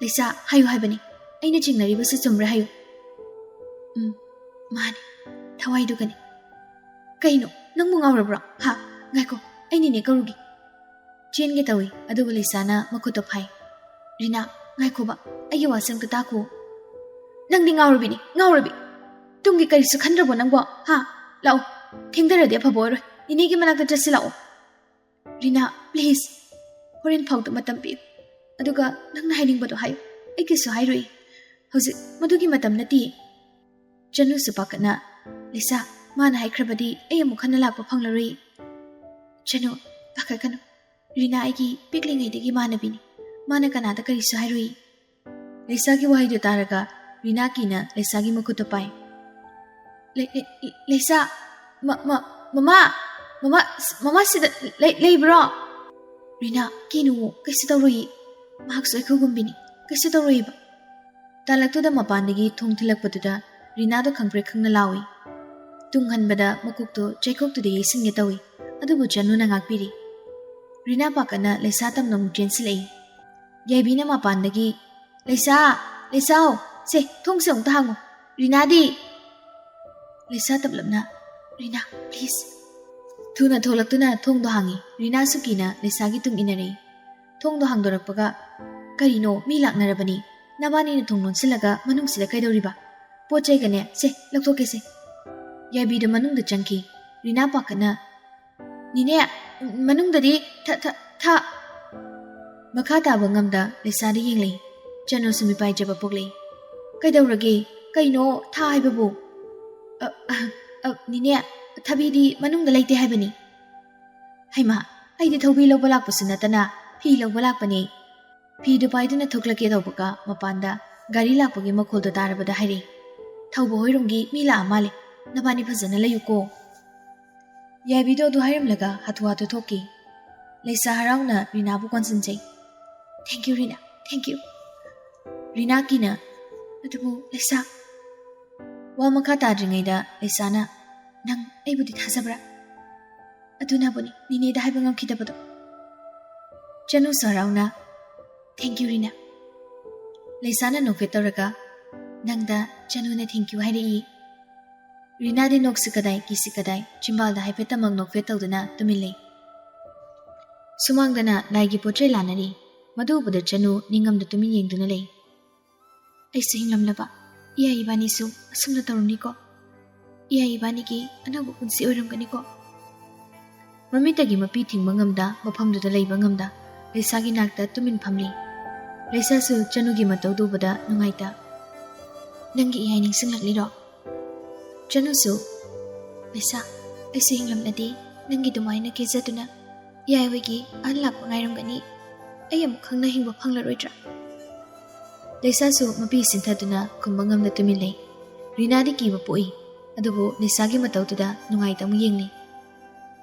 "ꯂꯩꯁꯥ, ꯍꯥꯏꯌꯨ ꯍꯥꯏꯕꯅꯤ, ꯑꯩꯅ ꯆꯤꯡꯅꯔꯤꯕꯁꯤ ꯆꯨꯝꯕ꯭ꯔꯥ ꯍꯥꯏꯌꯨ?" "ꯎꯝ, ꯃꯥꯅꯤ, ꯊꯋꯥꯏꯗꯨꯒꯅꯤ꯫ ꯀꯩꯅꯣ, ꯅꯪꯕꯨ ꯉꯥꯎꯔꯕ꯭ꯔꯣ? ꯍꯥ? ꯉꯥꯏꯈꯣ, ꯑꯩ ꯅꯦꯅꯦ ꯀꯧꯔꯨꯒꯦ꯫" ꯆꯦꯟꯒꯦ ꯇꯧꯏ, ꯑꯗꯨꯕꯨ ꯂꯩꯁꯥꯅ ꯃꯈꯨꯠꯇꯣ ꯐꯥꯏ꯫ "ꯔꯤꯅꯥ, ꯉꯥꯏꯈꯣꯕ, ꯑꯩꯒꯤ ꯋꯥꯁꯦ ꯑꯝꯇ ꯇꯥꯈꯣ꯫" "ꯅꯪꯗꯤ ꯉꯥꯎꯔꯕꯤꯅꯤ, ꯉꯥꯎꯔꯕꯤ꯫ ꯇꯨꯡꯒꯤ ꯀꯔꯤꯁꯨ ꯈꯟꯗ꯭ꯔꯕꯣ ꯅꯪꯕꯣ? ꯍꯥ? ꯂꯥꯛꯑꯣ, ꯊꯦꯡꯊꯔꯗꯤ ꯑꯐꯕ ꯑꯣꯏꯔꯣꯏ꯫ ꯅꯦꯅꯦꯒꯤ ꯃꯅꯥꯛꯇ ꯆꯠꯁꯤ ꯂꯥꯛꯑꯣ꯫" "ꯔꯤꯅꯥ, please, ꯍꯣꯔꯦꯟ ꯐꯥꯎꯗ ꯃꯇꯝ ꯄꯤꯌꯨ꯫ ꯑꯗꯨꯒ ꯅꯪꯅ ꯍꯥꯏꯅꯤꯡꯕꯗꯣ ꯍꯥꯏꯌꯨ꯫ ꯑꯩ ꯀꯩꯁꯨ ꯍꯥꯏꯔꯣꯏ꯫ ꯍꯧꯖꯤꯛ ꯃꯗꯨꯒꯤ ꯃꯇꯝ ꯅꯠꯇꯤꯌꯦ꯫" ꯆꯅꯨꯁꯨ ꯄꯥꯈꯠꯅ, "ꯂꯩꯁꯥ, ꯃꯥꯅ ꯍꯥꯏꯈ꯭ꯔꯕꯗꯤ ꯑꯩ ꯑꯃꯨꯛ ꯍꯟꯅ ꯂꯥꯛꯄ ꯐꯪꯂꯔꯣꯏ꯫" "ꯆꯅꯨ, ꯄꯥꯈꯠꯀꯅꯨ꯫ ꯔꯤꯅꯥ ꯑꯩꯒꯤ ꯄꯤꯛꯂꯤꯉꯩꯗꯒꯤ ꯏꯃꯥꯟꯅꯕꯤꯅꯤ꯫ ꯃꯥꯅ ꯀꯅꯥꯗ ꯀꯔꯤꯁꯨ ꯍꯥꯏꯔꯣꯏ꯫" ꯂꯩꯁꯥꯒꯤ ꯋꯥꯍꯩꯗꯨ ꯇꯥꯔꯒ ꯔꯤꯅꯥ ꯀꯤꯅ ꯂꯩꯁꯥꯒꯤ ꯃꯈꯨꯠꯇ ꯄꯥꯏ꯫ "ꯂꯩ-, ꯂꯩ-, ꯂꯩꯁꯥ, ꯃ-, ꯃ-, ꯃꯃꯥ, ꯃꯃꯥ, ꯃꯃꯥ ꯁꯤꯗ ꯂꯩ-, ꯂꯩꯕ꯭ꯔꯣ?" "ꯔꯤꯅꯥ, ꯀꯤꯅꯨꯋꯣ, ꯀꯩꯁꯨ ꯇꯧꯔꯣꯏꯌꯦ꯫ ꯃꯍꯥꯛꯁꯨ ꯑꯩꯈꯣꯏꯒꯨꯝꯕꯤꯅꯤ, ꯀꯩꯁꯨ ꯇꯧꯔꯣꯏꯌꯦꯕ꯫" ꯇꯥꯂꯛꯇꯨꯗ ꯃꯄꯥꯟꯗꯒꯤ ꯊꯣꯡ ꯊꯤꯜꯂꯛꯄꯗꯨꯗ ꯔꯤꯅꯥꯗꯣ ꯈꯪꯄ꯭ꯔꯦꯛ ꯈꯪꯅ ꯂꯥꯎꯏ꯫ ꯇꯨꯡ ꯍꯟꯕꯗ ꯃꯀꯣꯛꯇꯣ ꯆꯩꯈꯣꯛꯇꯨꯗ ꯌꯩꯁꯤꯟꯒꯦ ꯇꯧꯏ, ꯑꯗꯨꯕꯨ ꯆꯅꯨꯅ ꯉꯥꯛꯄꯤꯔꯤ꯫ ꯔꯤꯅꯥ ꯄꯥꯈꯠꯅ ꯂꯩꯁꯥ ꯇꯝꯅ ꯑꯃꯨꯛ ꯆꯦꯟꯁꯤꯜꯂꯛꯏ꯫ ꯌꯥꯏꯕꯤꯅ ꯃꯄꯥꯟꯗꯒꯤ, "ꯂꯩꯁꯥ, ꯂꯩꯁꯥꯎ, ꯁꯦ, ꯊꯣꯡꯁꯦ ꯑꯃꯨꯛꯇ ꯍꯥꯡꯉꯣ꯫ ꯔꯤꯅꯥꯗꯤ?" ꯂꯩꯁꯥ ꯇꯞꯂꯞꯅ, "ꯔꯤꯅꯥ, please꯫" ꯊꯨꯅ ꯊꯣꯛꯂꯛꯇꯨꯅ ꯊꯣꯡꯗꯣ ꯍꯥꯡꯉꯤ꯫ ꯔꯤꯅꯥꯁꯨ ꯀꯤꯅ ꯂꯩꯁꯥꯒꯤ ꯇꯨꯡ ꯏꯟꯅꯔꯛꯏ꯫ ꯊꯣꯡꯗꯣ ꯍꯥꯡꯗꯣꯔꯛꯄꯒ, "ꯀꯔꯤꯅꯣ, ꯃꯤ ꯂꯥꯛꯅꯔꯕꯅꯤ꯫ ꯅꯕꯥꯅꯤꯅ ꯊꯣꯡ ꯂꯣꯟꯁꯤꯜꯂꯒ ꯃꯅꯨꯡꯁꯤꯗ ꯀꯩꯗꯧꯔꯤꯕ? ꯄꯣꯠ ꯆꯩꯒꯅꯦ, ꯁꯦ, ꯂꯧꯊꯣꯛꯀꯦꯁꯦ꯫" ꯌꯥꯏꯕꯤꯗꯣ ꯃꯅꯨꯡꯗ ꯆꯪꯈꯤ꯫ ꯔꯤꯅꯥ ꯄꯥꯈꯠꯅ, "ꯅꯦꯅꯦ, ꯃꯅꯨꯡꯗꯗꯤ ꯊ-, ꯊ-, ꯊ-" ꯃꯈꯥ ꯇꯥꯕ ꯉꯝꯗ ꯂꯩꯁꯥꯗ ꯌꯦꯡꯂꯛꯏ꯫ ꯆꯅꯨꯁꯨ ꯃꯤꯄꯥꯏꯖꯕ ꯄꯣꯛꯂꯛꯏ꯫ "ꯀꯩꯗꯧꯔꯒꯦ? ꯀꯩꯅꯣ ꯊꯥ ꯍꯥꯏꯕꯕꯨ?" "ꯑ, ꯑ, ꯑ, ꯅꯤꯅꯦ, ꯊꯕꯤꯗꯤ ꯃꯅꯨꯡꯗ ꯂꯩꯇꯦ ꯍꯥꯏꯕꯅꯤ꯫" "ꯍꯩꯃꯥ, ꯑꯩꯗꯤ ꯊꯧꯕꯤ ꯂꯧꯕ ꯂꯥꯛꯄꯁꯨ ꯅꯠꯇꯅ ꯐꯤ ꯂꯧꯕ ꯂꯥꯛꯄꯅꯦ꯫" ꯐꯤꯗꯨ ꯄꯥꯏꯗꯨꯅ ꯊꯣꯛꯂꯛꯀꯦ ꯇꯧꯕꯒ ꯃꯄꯥꯟꯗ ꯒꯥꯔꯤ ꯂꯥꯛꯄꯒꯤ ꯃꯈꯣꯜꯗꯨ ꯇꯥꯔꯕꯗ ꯍꯥꯏꯔꯛꯏ, "ꯊꯧꯕ ꯍꯣꯏꯔꯣꯝꯒꯤ ꯃꯤ ꯂꯥꯛꯑ ꯃꯥꯜꯂꯦ꯫ ꯅꯕꯥꯅꯤ ꯐꯖꯅ ꯂꯩꯌꯨꯀꯣ꯫" ꯌꯥꯏꯕꯤꯗꯣ ꯑꯗꯨ ꯍꯥꯏꯔꯝꯂꯒ ꯍꯥꯊꯨ ꯍꯥꯊꯨ ꯊꯣꯛꯈꯤ꯫ ꯂꯩꯁꯥ ꯍꯔꯥꯎꯅ ꯔꯤꯅꯥꯕꯨ ꯀꯣꯟꯁꯤꯟꯖꯩ꯫ "Thank you, Rina, thank you꯫" ꯔꯤꯅꯥ ꯀꯤꯅ, "ꯑꯗꯨꯕꯨ ꯂꯩꯁꯥ꯫" ꯋꯥ ꯃꯈꯥ ꯇꯥꯗ꯭ꯔꯤꯉꯩꯗ ꯂꯩꯁꯥꯅ, "ꯅꯪ ꯑꯩꯕꯨꯗꯤ ꯊꯥꯖꯕ꯭ꯔꯥ? ꯑꯗꯨꯅꯕꯨꯅꯤ ꯅꯤꯅꯦꯗ ꯍꯥꯏꯕ ꯉꯝꯈꯤꯗꯕꯗꯣ꯫" ꯆꯅꯨꯁꯨ ꯍꯔꯥꯎꯅ, "Thank you, ꯔꯤꯅꯥ꯫" ꯂꯩꯁꯥꯅ ꯅꯣꯛꯐꯦꯠ ꯇꯧꯔꯒ, "ꯅꯪꯗ ꯆꯅꯨꯅ thank you ꯍꯥꯏꯔꯛꯏ꯫" ꯔꯤꯅꯥꯗꯤ ꯅꯣꯛꯁꯤ ꯀꯗꯥꯏ, ꯀꯤꯁꯤ ꯀꯗꯥꯏ, ꯆꯤꯝꯕꯥꯜꯗ ꯍꯥꯏꯐꯦꯠꯇꯃꯛ ꯅꯣꯛꯐꯦꯠ ꯇꯧꯗꯨꯅ ꯇꯨꯃꯤꯟ ꯂꯩ꯫ ꯁꯨꯃꯥꯡꯗꯅ ꯂꯥꯏꯒꯤ ꯄꯣꯠ ꯆꯩ ꯂꯥꯟꯅꯔꯤ꯫ ꯃꯗꯨ ꯎꯕꯗ ꯆꯅꯨ ꯅꯤꯡꯉꯝꯗ ꯇꯨꯃꯤꯟ ꯌꯦꯡꯗꯨꯅ ꯂꯩ꯫ "ꯑꯩꯁꯨ ꯍꯤꯡꯂꯝꯂꯕ ꯏꯌꯥ ꯏꯕꯥꯅꯤꯁꯨ ꯑꯁꯨꯝꯅ ꯇꯧꯔꯝꯅꯤꯀꯣ꯫ ꯏꯌꯥ ꯏꯕꯥꯅꯤꯒꯤ ꯑꯅꯧꯕ ꯄꯨꯟꯁꯤ ꯑꯣꯏꯔꯝꯒꯅꯤꯀꯣ꯫" ꯃꯃꯤꯠꯇꯒꯤ ꯃꯄꯤ ꯊꯤꯡꯕ ꯉꯝꯗ, ꯃꯐꯝꯗꯨꯗ ꯂꯩꯕ ꯉꯝꯗ, ꯂꯩꯁꯥꯒꯤ ꯅꯥꯛꯇ ꯇꯨꯃꯤꯟ ꯐꯝꯂꯤ꯫ ꯂꯩꯁꯥꯁꯨ ꯆꯅꯨꯒꯤ ꯃꯇꯧꯗꯨ ꯎꯕꯗ ꯅꯨꯡꯉꯥꯏꯇ, "ꯅꯪꯒꯤ ꯏꯌꯥꯏ ꯅꯤꯡꯁꯤꯡꯂꯛꯂꯤꯔꯣ?" ꯆꯅꯨꯁꯨ, "ꯂꯩꯁꯥ, ꯑꯩꯁꯨ ꯍꯤꯡꯂꯝꯂꯗꯤ ꯅꯪꯒꯤ ꯑꯗꯨꯃꯥꯏꯅ ꯀꯦꯖꯗꯨꯅ ꯏꯌꯥꯏ ꯍꯣꯏꯒꯤ ꯑꯍꯜ ꯂꯥꯛꯄ ꯉꯥꯏꯔꯝꯒꯅꯤ꯫ ꯑꯩ ꯑꯃꯨꯛ ꯈꯪꯅ ꯍꯤꯡꯕ ꯐꯪꯂꯔꯣꯏꯗ꯭ꯔꯥ?" ꯂꯩꯁꯥꯁꯨ ꯃꯄꯤ ꯁꯤꯟꯊꯗꯨꯅ ꯈꯨꯝꯕ ꯉꯝꯗ ꯇꯨꯃꯤꯟ ꯂꯩ꯫ ꯔꯤꯅꯥꯗꯤ ꯀꯤꯕ ꯄꯣꯛꯏ, ꯑꯗꯨꯕꯨ ꯂꯩꯁꯥꯒꯤ ꯃꯇꯧꯗꯨꯗ ꯅꯨꯡꯉꯥꯏꯇ ꯑꯃꯨꯛ ꯌꯦꯡꯂꯤ꯫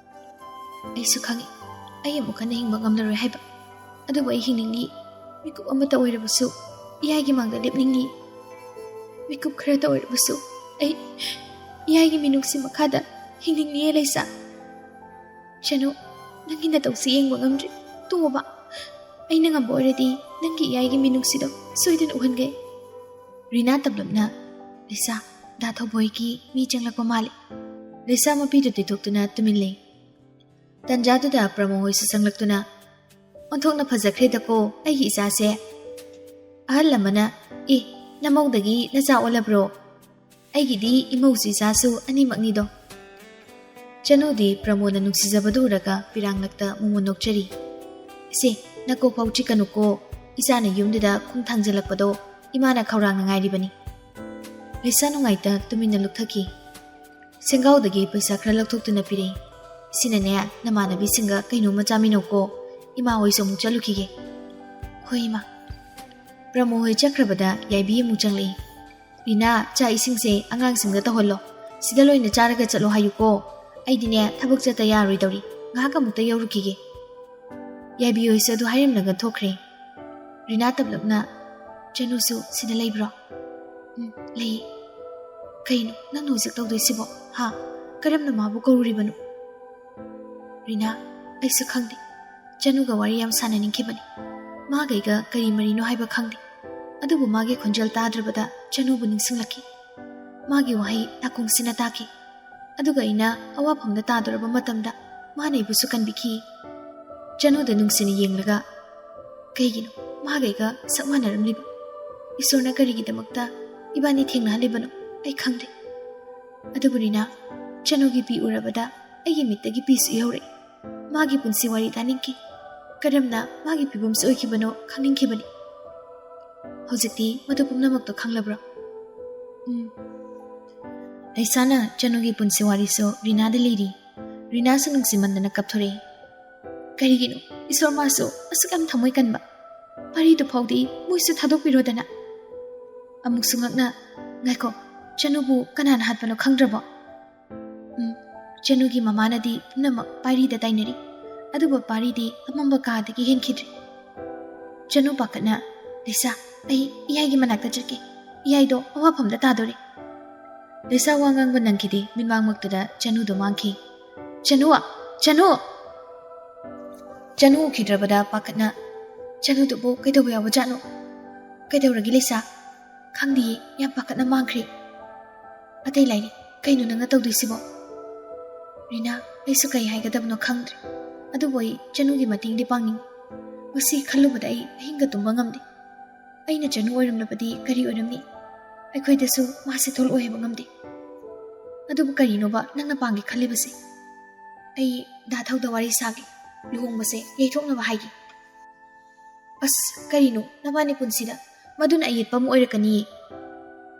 "ꯑꯩꯁꯨ ꯈꯪꯏ, ꯑꯩ ꯑꯃꯨꯛ ꯍꯟꯅ ꯍꯤꯡꯕ ꯉꯝꯂꯔꯣꯏ ꯍꯥꯏꯕ꯫ ꯑꯗꯨꯕꯨ ꯑꯩ ꯍꯤꯡꯅꯤꯡꯂꯤ꯫ ꯃꯤꯀꯨꯞ ꯑꯃꯇ ꯑꯣꯏꯔꯕꯁꯨ ꯏꯌꯥꯏꯒꯤ ꯃꯥꯡꯗ ꯂꯦꯞꯅꯤꯡꯂꯤ꯫ ꯃꯤꯀꯨꯞ ꯈꯔꯇ ꯑꯣꯏꯔꯕꯁꯨ ꯑꯩ ꯏꯌꯥꯏꯒꯤ ꯃꯤꯅꯨꯡꯁꯤ ꯃꯈꯥꯗ ꯍꯤꯡꯅꯤꯡꯂꯤꯌꯦ ꯂꯩꯁꯥ꯫ ꯆꯅꯨ, ꯅꯪꯒꯤ ꯅꯇꯧꯁꯤ ꯌꯦꯡꯕ ꯉꯝꯗ꯭ꯔꯤ꯫ ꯇꯣꯛꯑꯣꯕ꯫ ꯑꯩꯅ ꯉꯝꯕ ꯑꯣꯏꯔꯗꯤ ꯅꯪꯒꯤ ꯏꯌꯥꯏꯒꯤ ꯃꯤꯅꯨꯡꯁꯤꯗꯣ ꯁꯣꯏꯗꯅ ꯎꯍꯟꯒꯦ꯫" ꯔꯤꯅꯥ ꯇꯞꯂꯞꯅ, "ꯂꯩꯁꯥ, ꯗꯥ ꯊꯧꯕꯣꯏꯒꯤ ꯃꯤ ꯆꯪꯂꯛꯄ ꯃꯥꯜꯂꯤ꯫" ꯂꯩꯁꯥ ꯃꯄꯤꯗꯨ ꯇꯩꯊꯣꯛꯇꯨꯅ ꯇꯨꯃꯤꯟ ꯂꯩ꯫ ꯇꯟꯖꯥꯗꯨꯗ ꯄ꯭ꯔꯃꯣ ꯍꯣꯏꯁꯨ ꯆꯪꯂꯛꯇꯨꯅ, "ꯑꯣꯟꯊꯣꯛꯅ ꯐꯖꯈ꯭ꯔꯦꯗꯀꯣ ꯑꯩꯒꯤ ꯏꯆꯥꯁꯦ꯫" ꯑꯍꯜ ꯑꯃꯅ, "ꯑꯦ, ꯅꯃꯧꯗꯒꯤ ꯅꯆꯥ ꯑꯣꯜꯂꯕ꯭ꯔꯣ? ꯑꯩꯒꯤꯗꯤ ꯏꯃꯧꯁꯨ ꯏꯆꯥꯁꯨ ꯑꯅꯤꯃꯛꯅꯤꯗꯣ꯫" ꯆꯅꯨꯗꯤ ꯄ꯭ꯔꯃꯣꯗ ꯅꯨꯡꯁꯤꯖꯕꯗꯨ ꯎꯔꯒ ꯄꯤꯔꯥꯡꯂꯛꯇ ꯃꯨꯃꯨ ꯅꯣꯛꯆꯔꯤ꯫ "ꯏꯆꯦ, ꯅꯀꯣꯛ ꯐꯥꯎ ꯆꯤꯛꯀꯅꯨꯀꯣ, ꯏꯆꯥꯅ ꯌꯨꯝꯗꯨꯗ ꯈꯣꯡ ꯊꯥꯡꯖꯤꯜꯂꯛꯄꯗꯣ ꯏꯃꯥꯅ ꯈꯧꯔꯥꯡꯅ ꯉꯥꯏꯔꯤꯕꯅꯤ꯫ ꯂꯩꯁꯥ ꯅꯨꯡꯉꯥꯏꯇ ꯇꯨꯃꯤꯟꯅ ꯂꯨꯞꯊꯈꯤ꯫ ꯁꯦꯡꯒꯥꯎꯗꯒꯤ ꯄꯩꯁꯥ ꯈꯔ ꯂꯧꯊꯣꯛꯇꯨꯅ ꯄꯤꯔꯛꯏ꯫ "ꯁꯤꯅꯅꯦ, ꯅꯃꯥꯟꯅꯕꯤꯁꯤꯡꯒ ꯀꯩꯅꯣꯝꯃ ꯆꯥꯃꯤꯟꯅꯧꯀꯣ꯫ ꯏꯃꯥ ꯍꯣꯏꯁꯨ ꯑꯃꯨꯛ ꯆꯠꯂꯨꯈꯤꯒꯦ꯫" "ꯍꯣꯏ, ꯏꯃꯥ꯫" ꯄ꯭ꯔꯃꯣ ꯍꯣꯏ ꯆꯠꯈ꯭ꯔꯕꯗ ꯌꯥꯏꯕꯤ ꯑꯃꯨꯛ ꯆꯪꯂꯛꯏ꯫ "ꯔꯤꯅꯥ, ꯆꯥꯛ ꯏꯁꯤꯡꯁꯦ ꯑꯉꯥꯡꯁꯤꯡꯗ ꯇꯧꯍꯜꯂꯣ꯫ ꯁꯤꯗ ꯂꯣꯏꯅ ꯆꯥꯔꯒ ꯆꯠꯂꯣ ꯍꯥꯏꯌꯨꯀꯣ꯫ ꯑꯩꯗꯤꯅꯦ, ꯊꯕꯛ ꯆꯠꯇ ꯌꯥꯔꯣꯏꯗꯧꯔꯤ꯫ ꯉꯥꯏꯍꯥꯛ ꯑꯃꯨꯛꯇ ꯌꯧꯔꯨꯈꯤꯒꯦ꯫" ꯌꯥꯏꯕꯤ ꯍꯣꯏꯁꯨ ꯑꯗꯨ ꯍꯥꯏꯔꯝꯂꯒ ꯊꯣꯛꯈ꯭ꯔꯦ꯫ ꯔꯤꯅꯥ ꯇꯞꯂꯞꯅ, "ꯆꯅꯨꯁꯨ ꯁꯤꯗ ꯂꯩꯕ꯭ꯔꯣ?" "ꯎꯝ, ꯂꯩꯌꯦ꯫" "ꯀꯩꯅꯣ ꯅꯪꯅ ꯍꯧꯖꯤꯛ ꯇꯧꯗꯣꯏꯁꯤꯕꯣ? ꯍꯥ? ꯀꯔꯝꯅ ꯃꯥꯕꯨ ꯀꯧꯔꯨꯔꯤꯕꯅꯣ?" "ꯔꯤꯅꯥ, ꯑꯩꯁꯨ ꯈꯪꯗꯦ꯫ ꯆꯅꯨꯒ ꯋꯥꯔꯤ ꯌꯥꯝ ꯁꯥꯟꯅꯅꯤꯡꯈꯤꯕꯅꯤ꯫ ꯃꯥꯒ ꯑꯩꯒ ꯀꯔꯤ ꯃꯔꯤꯅꯣ ꯍꯥꯏꯕ ꯈꯪꯗꯦ꯫ ꯑꯗꯨꯕꯨ ꯃꯥꯒꯤ ꯈꯣꯟꯖꯦꯜ ꯇꯥꯗ꯭ꯔꯕꯗ ꯆꯅꯨꯕꯨ ꯅꯤꯡꯁꯤꯡꯂꯛꯈꯤ꯫ ꯃꯥꯒꯤ ꯋꯥꯍꯩ ꯅꯥꯀꯣꯡꯁꯤꯅ ꯇꯥꯈꯤ꯫ ꯑꯗꯨꯒ ꯑꯩꯅ ꯑꯋꯥꯐꯝꯗ ꯇꯥꯗꯣꯔꯕ ꯃꯇꯝꯗ ꯃꯥꯅ ꯑꯩꯕꯨꯁꯨ ꯀꯟꯕꯤꯈꯤ꯫" ꯆꯅꯨꯗ ꯅꯨꯡꯁꯤꯅ ꯌꯦꯡꯂꯒ, "ꯀꯩꯒꯤꯅꯣ ꯃꯥꯒ ꯑꯩꯒ ꯁꯛ ꯃꯥꯟꯅꯔꯝꯂꯤꯕ? ꯏꯁꯣꯔꯅ ꯀꯔꯤꯒꯤꯗꯃꯛꯇ ꯏꯕꯥꯅꯤ ꯊꯦꯡꯅꯍꯜꯂꯤꯕꯅꯣ ꯑꯩ ꯈꯪꯗꯦ꯫ ꯑꯗꯨꯕꯨ ꯔꯤꯅꯥ, ꯆꯅꯨꯒꯤ ꯄꯤ ꯎꯔꯕꯗ ꯑꯩꯒꯤ ꯃꯤꯠꯇꯒꯤ ꯄꯤꯁꯨ ꯏꯍꯧꯔꯛꯏ꯫ ꯃꯥꯒꯤ ꯄꯨꯟꯁꯤ ꯋꯥꯔꯤ ꯇꯥꯅꯤꯡꯈꯤ꯫ ꯀꯔꯝꯅ ꯃꯥꯒꯤ ꯐꯤꯕꯝꯁꯤ ꯑꯣꯏꯈꯤꯕꯅꯣ ꯈꯪꯅꯤꯡꯈꯤꯕꯅꯤ꯫ ꯍꯧꯖꯤꯛꯇꯤ ꯃꯗꯨ ꯄꯨꯝꯅꯃꯛꯇꯣ ꯈꯪꯂꯕ꯭ꯔꯣ?" "ꯎꯝ꯫ ꯂꯩꯁꯥꯅ ꯆꯅꯨꯒꯤ ꯄꯨꯟꯁꯤ ꯋꯥꯔꯤꯁꯨ ꯔꯤꯅꯥꯗ ꯂꯤꯔꯤ꯫ ꯔꯤꯅꯥꯁꯨ ꯅꯨꯡꯁꯤꯃꯟꯗꯅ ꯀꯞꯊꯣꯔꯛꯏ꯫ ꯀꯔꯤꯒꯤꯅꯣ ꯏꯁꯣꯔ ꯃꯥꯁꯨ ꯑꯁꯨꯛ ꯌꯥꯝ ꯊꯃꯣꯏ ꯀꯟꯕ? ꯄꯥꯔꯤꯗꯨ ꯐꯥꯎꯗꯤ ꯃꯣꯏꯁꯨ ꯊꯥꯗꯣꯛꯄꯤꯔꯣꯗꯅ꯫" ꯑꯃꯨꯛꯁꯨ ꯉꯛꯅ, "ꯉꯥꯏꯈꯣ, ꯆꯅꯨꯕꯨ ꯀꯅꯥꯅ ꯍꯥꯠꯄꯅꯣ ꯈꯪꯗ꯭ꯔꯕꯣ?" "ꯎꯝ, ꯆꯅꯨꯒꯤ ꯃꯃꯥꯅꯗꯤ ꯄꯨꯝꯅꯃꯛ ꯄꯥꯔꯤꯗ ꯇꯥꯏꯅꯔꯤ꯫ ꯑꯗꯨꯕꯨ ꯄꯥꯔꯤꯗꯤ ꯑꯃꯝꯕ ꯀꯥꯗꯒꯤ ꯍꯦꯟꯈꯤꯗ꯭ꯔꯦ꯫" ꯆꯅꯨ ꯄꯥꯈꯠꯅ, "ꯂꯩꯁꯥ, ꯑꯩ ꯏꯌꯥꯏꯒꯤ ꯃꯅꯥꯛꯇ ꯆꯠꯀꯦ꯫ ꯏꯌꯥꯏꯗꯣ ꯑꯋꯥꯐꯝꯗ ꯇꯥꯗꯣꯔꯦ꯫" ꯂꯩꯁꯥ ꯋꯥ ꯉꯥꯡꯕ ꯅꯪꯈꯤꯗꯦ꯫ ꯃꯤꯠꯃꯥꯡꯃꯛꯇꯨꯗ ꯆꯅꯨꯗꯣ ꯃꯥꯡꯈꯤ꯫ "ꯆꯅꯨ! ꯆꯅꯨ!" ꯆꯅꯨ ꯎꯈꯤꯗ꯭ꯔꯕꯗ ꯄꯥꯈꯠꯅ, "ꯆꯅꯨꯗꯨꯕꯨ ꯀꯩꯗꯧꯕ ꯌꯥꯎꯕꯖꯥꯠꯅꯣ? ꯀꯩꯗꯧꯔꯒꯦ ꯂꯩꯁꯥ?" "ꯈꯪꯗꯤꯌꯦ, ꯌꯥꯝ ꯄꯥꯈꯠꯅ ꯃꯥꯡꯈ꯭ꯔꯦ꯫" "ꯑꯇꯩ ꯂꯥꯏꯔꯤ, ꯀꯩꯅꯣ ꯅꯪꯅ ꯇꯧꯗꯣꯏꯁꯤꯕꯣ?" "ꯔꯤꯅꯥ, ꯑꯩꯁꯨ ꯀꯩ ꯍꯥꯏꯒꯗꯕꯅꯣ ꯈꯪꯗ꯭ꯔꯦ꯫ ꯑꯗꯨꯕꯨ ꯑꯩ ꯆꯅꯨꯒꯤ ꯃꯇꯦꯡꯗꯤ ꯄꯥꯡꯅꯤꯡꯉꯤ꯫ ꯃꯁꯤ ꯈꯜꯂꯨꯕꯗ ꯑꯩ ꯑꯍꯤꯡꯒ ꯇꯨꯝꯕ ꯉꯝꯗꯦ꯫ ꯑꯩꯅ ꯆꯅꯨ ꯑꯣꯏꯔꯝꯂꯕꯗꯤ ꯀꯔꯤ ꯑꯣꯏꯔꯝꯅꯤ? ꯑꯩꯈꯣꯏꯗꯁꯨ ꯃꯥꯁꯦ ꯊꯣꯛꯂꯛꯑꯣꯏ ꯍꯥꯏꯕ ꯉꯝꯗꯦ꯫ ꯑꯗꯨꯕꯨ ꯀꯔꯤꯅꯣꯕ ꯅꯪꯅ ꯄꯥꯡꯒꯦ ꯈꯜꯂꯤꯕꯁꯦ?" "ꯑꯩ ꯗꯥ ꯊꯧꯗ ꯋꯥꯔꯤ ꯁꯥꯒꯦ, ꯂꯨꯍꯣꯡꯕꯁꯦ ꯌꯩꯊꯣꯛꯅꯕ ꯍꯥꯏꯒꯦ꯫" ꯑꯁ, ꯀꯔꯤꯅꯣ ꯅꯕꯥꯅꯤ ꯄꯨꯟꯁꯤꯗ? ꯃꯗꯨꯅ ꯑꯌꯦꯠꯄ ꯑꯃ ꯑꯣꯏꯔꯛꯀꯅꯤꯌꯦ꯫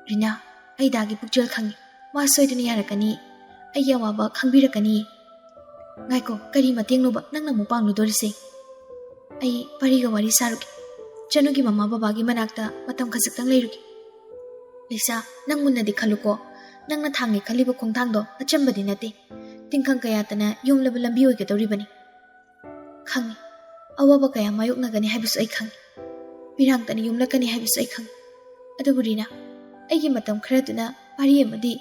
ꯔꯤꯅꯥ, ꯑꯩ ꯗꯥꯒꯤ ꯄꯨꯛꯆꯦꯜ ꯈꯪꯉꯤ꯫ ꯃꯥ ꯁꯣꯏꯗꯅ ꯌꯥꯔꯛꯀꯅꯤ꯫ ꯑꯩꯒꯤ ꯑꯋꯥꯕ ꯈꯪꯕꯤꯔꯛꯀꯅꯤ꯫ ꯉꯥꯏꯈꯣ, ꯀꯔꯤ ꯃꯇꯦꯡꯅꯣꯕ ꯅꯪꯅ ꯑꯃꯨꯛ ꯄꯥꯡꯂꯨꯗꯣꯔꯤꯁꯦ? ꯑꯩ ꯄꯥꯔꯤꯒ ꯋꯥꯔꯤ ꯁꯥꯔꯨꯒꯦ꯫ ꯆꯅꯨꯒꯤ ꯃꯃꯥ ꯕꯕꯥꯒꯤ ꯃꯅꯥꯛꯇ ꯃꯇꯝ ꯈꯖꯤꯛꯇꯪ ꯂꯩꯔꯨꯒꯦ꯫ ꯂꯤꯁꯥ, ꯅꯪ ꯃꯨꯟꯅꯗꯤ ꯈꯜꯂꯨꯀꯣ꯫ ꯅꯪꯅ ꯊꯥꯡꯒꯦ ꯈꯜꯂꯤꯕ ꯈꯣꯡꯊꯥꯡꯗꯣ ꯑꯆꯝꯕꯗꯤ ꯅꯠꯇꯦ꯫ ꯇꯤꯡꯈꯪ ꯀꯌꯥꯇꯅ ꯌꯣꯝꯂꯕ ꯂꯝꯕꯤ ꯑꯣꯏꯒꯗꯧꯔꯤꯕꯅꯤ꯫ ꯈꯪꯉꯤ, ꯑꯋꯥꯕ ꯀꯌꯥ ꯃꯥꯌꯣꯛꯅꯒꯅꯤ ꯍꯥꯏꯕꯁꯨ ꯑꯩ ꯈꯪꯉꯤ꯫ ꯄꯤꯔꯥꯡꯇꯅ ꯌꯣꯝꯂꯛꯀꯅꯤ ꯍꯥꯏꯕꯁꯨ ꯑꯩ ꯈꯪꯉꯤ꯫ ꯑꯗꯨꯕꯨ ꯔꯤꯅꯥ, ꯑꯩꯒꯤ ꯃꯇꯝ ꯈꯔꯗꯨꯅ ꯄꯥꯔꯤ ꯑꯃꯗꯤ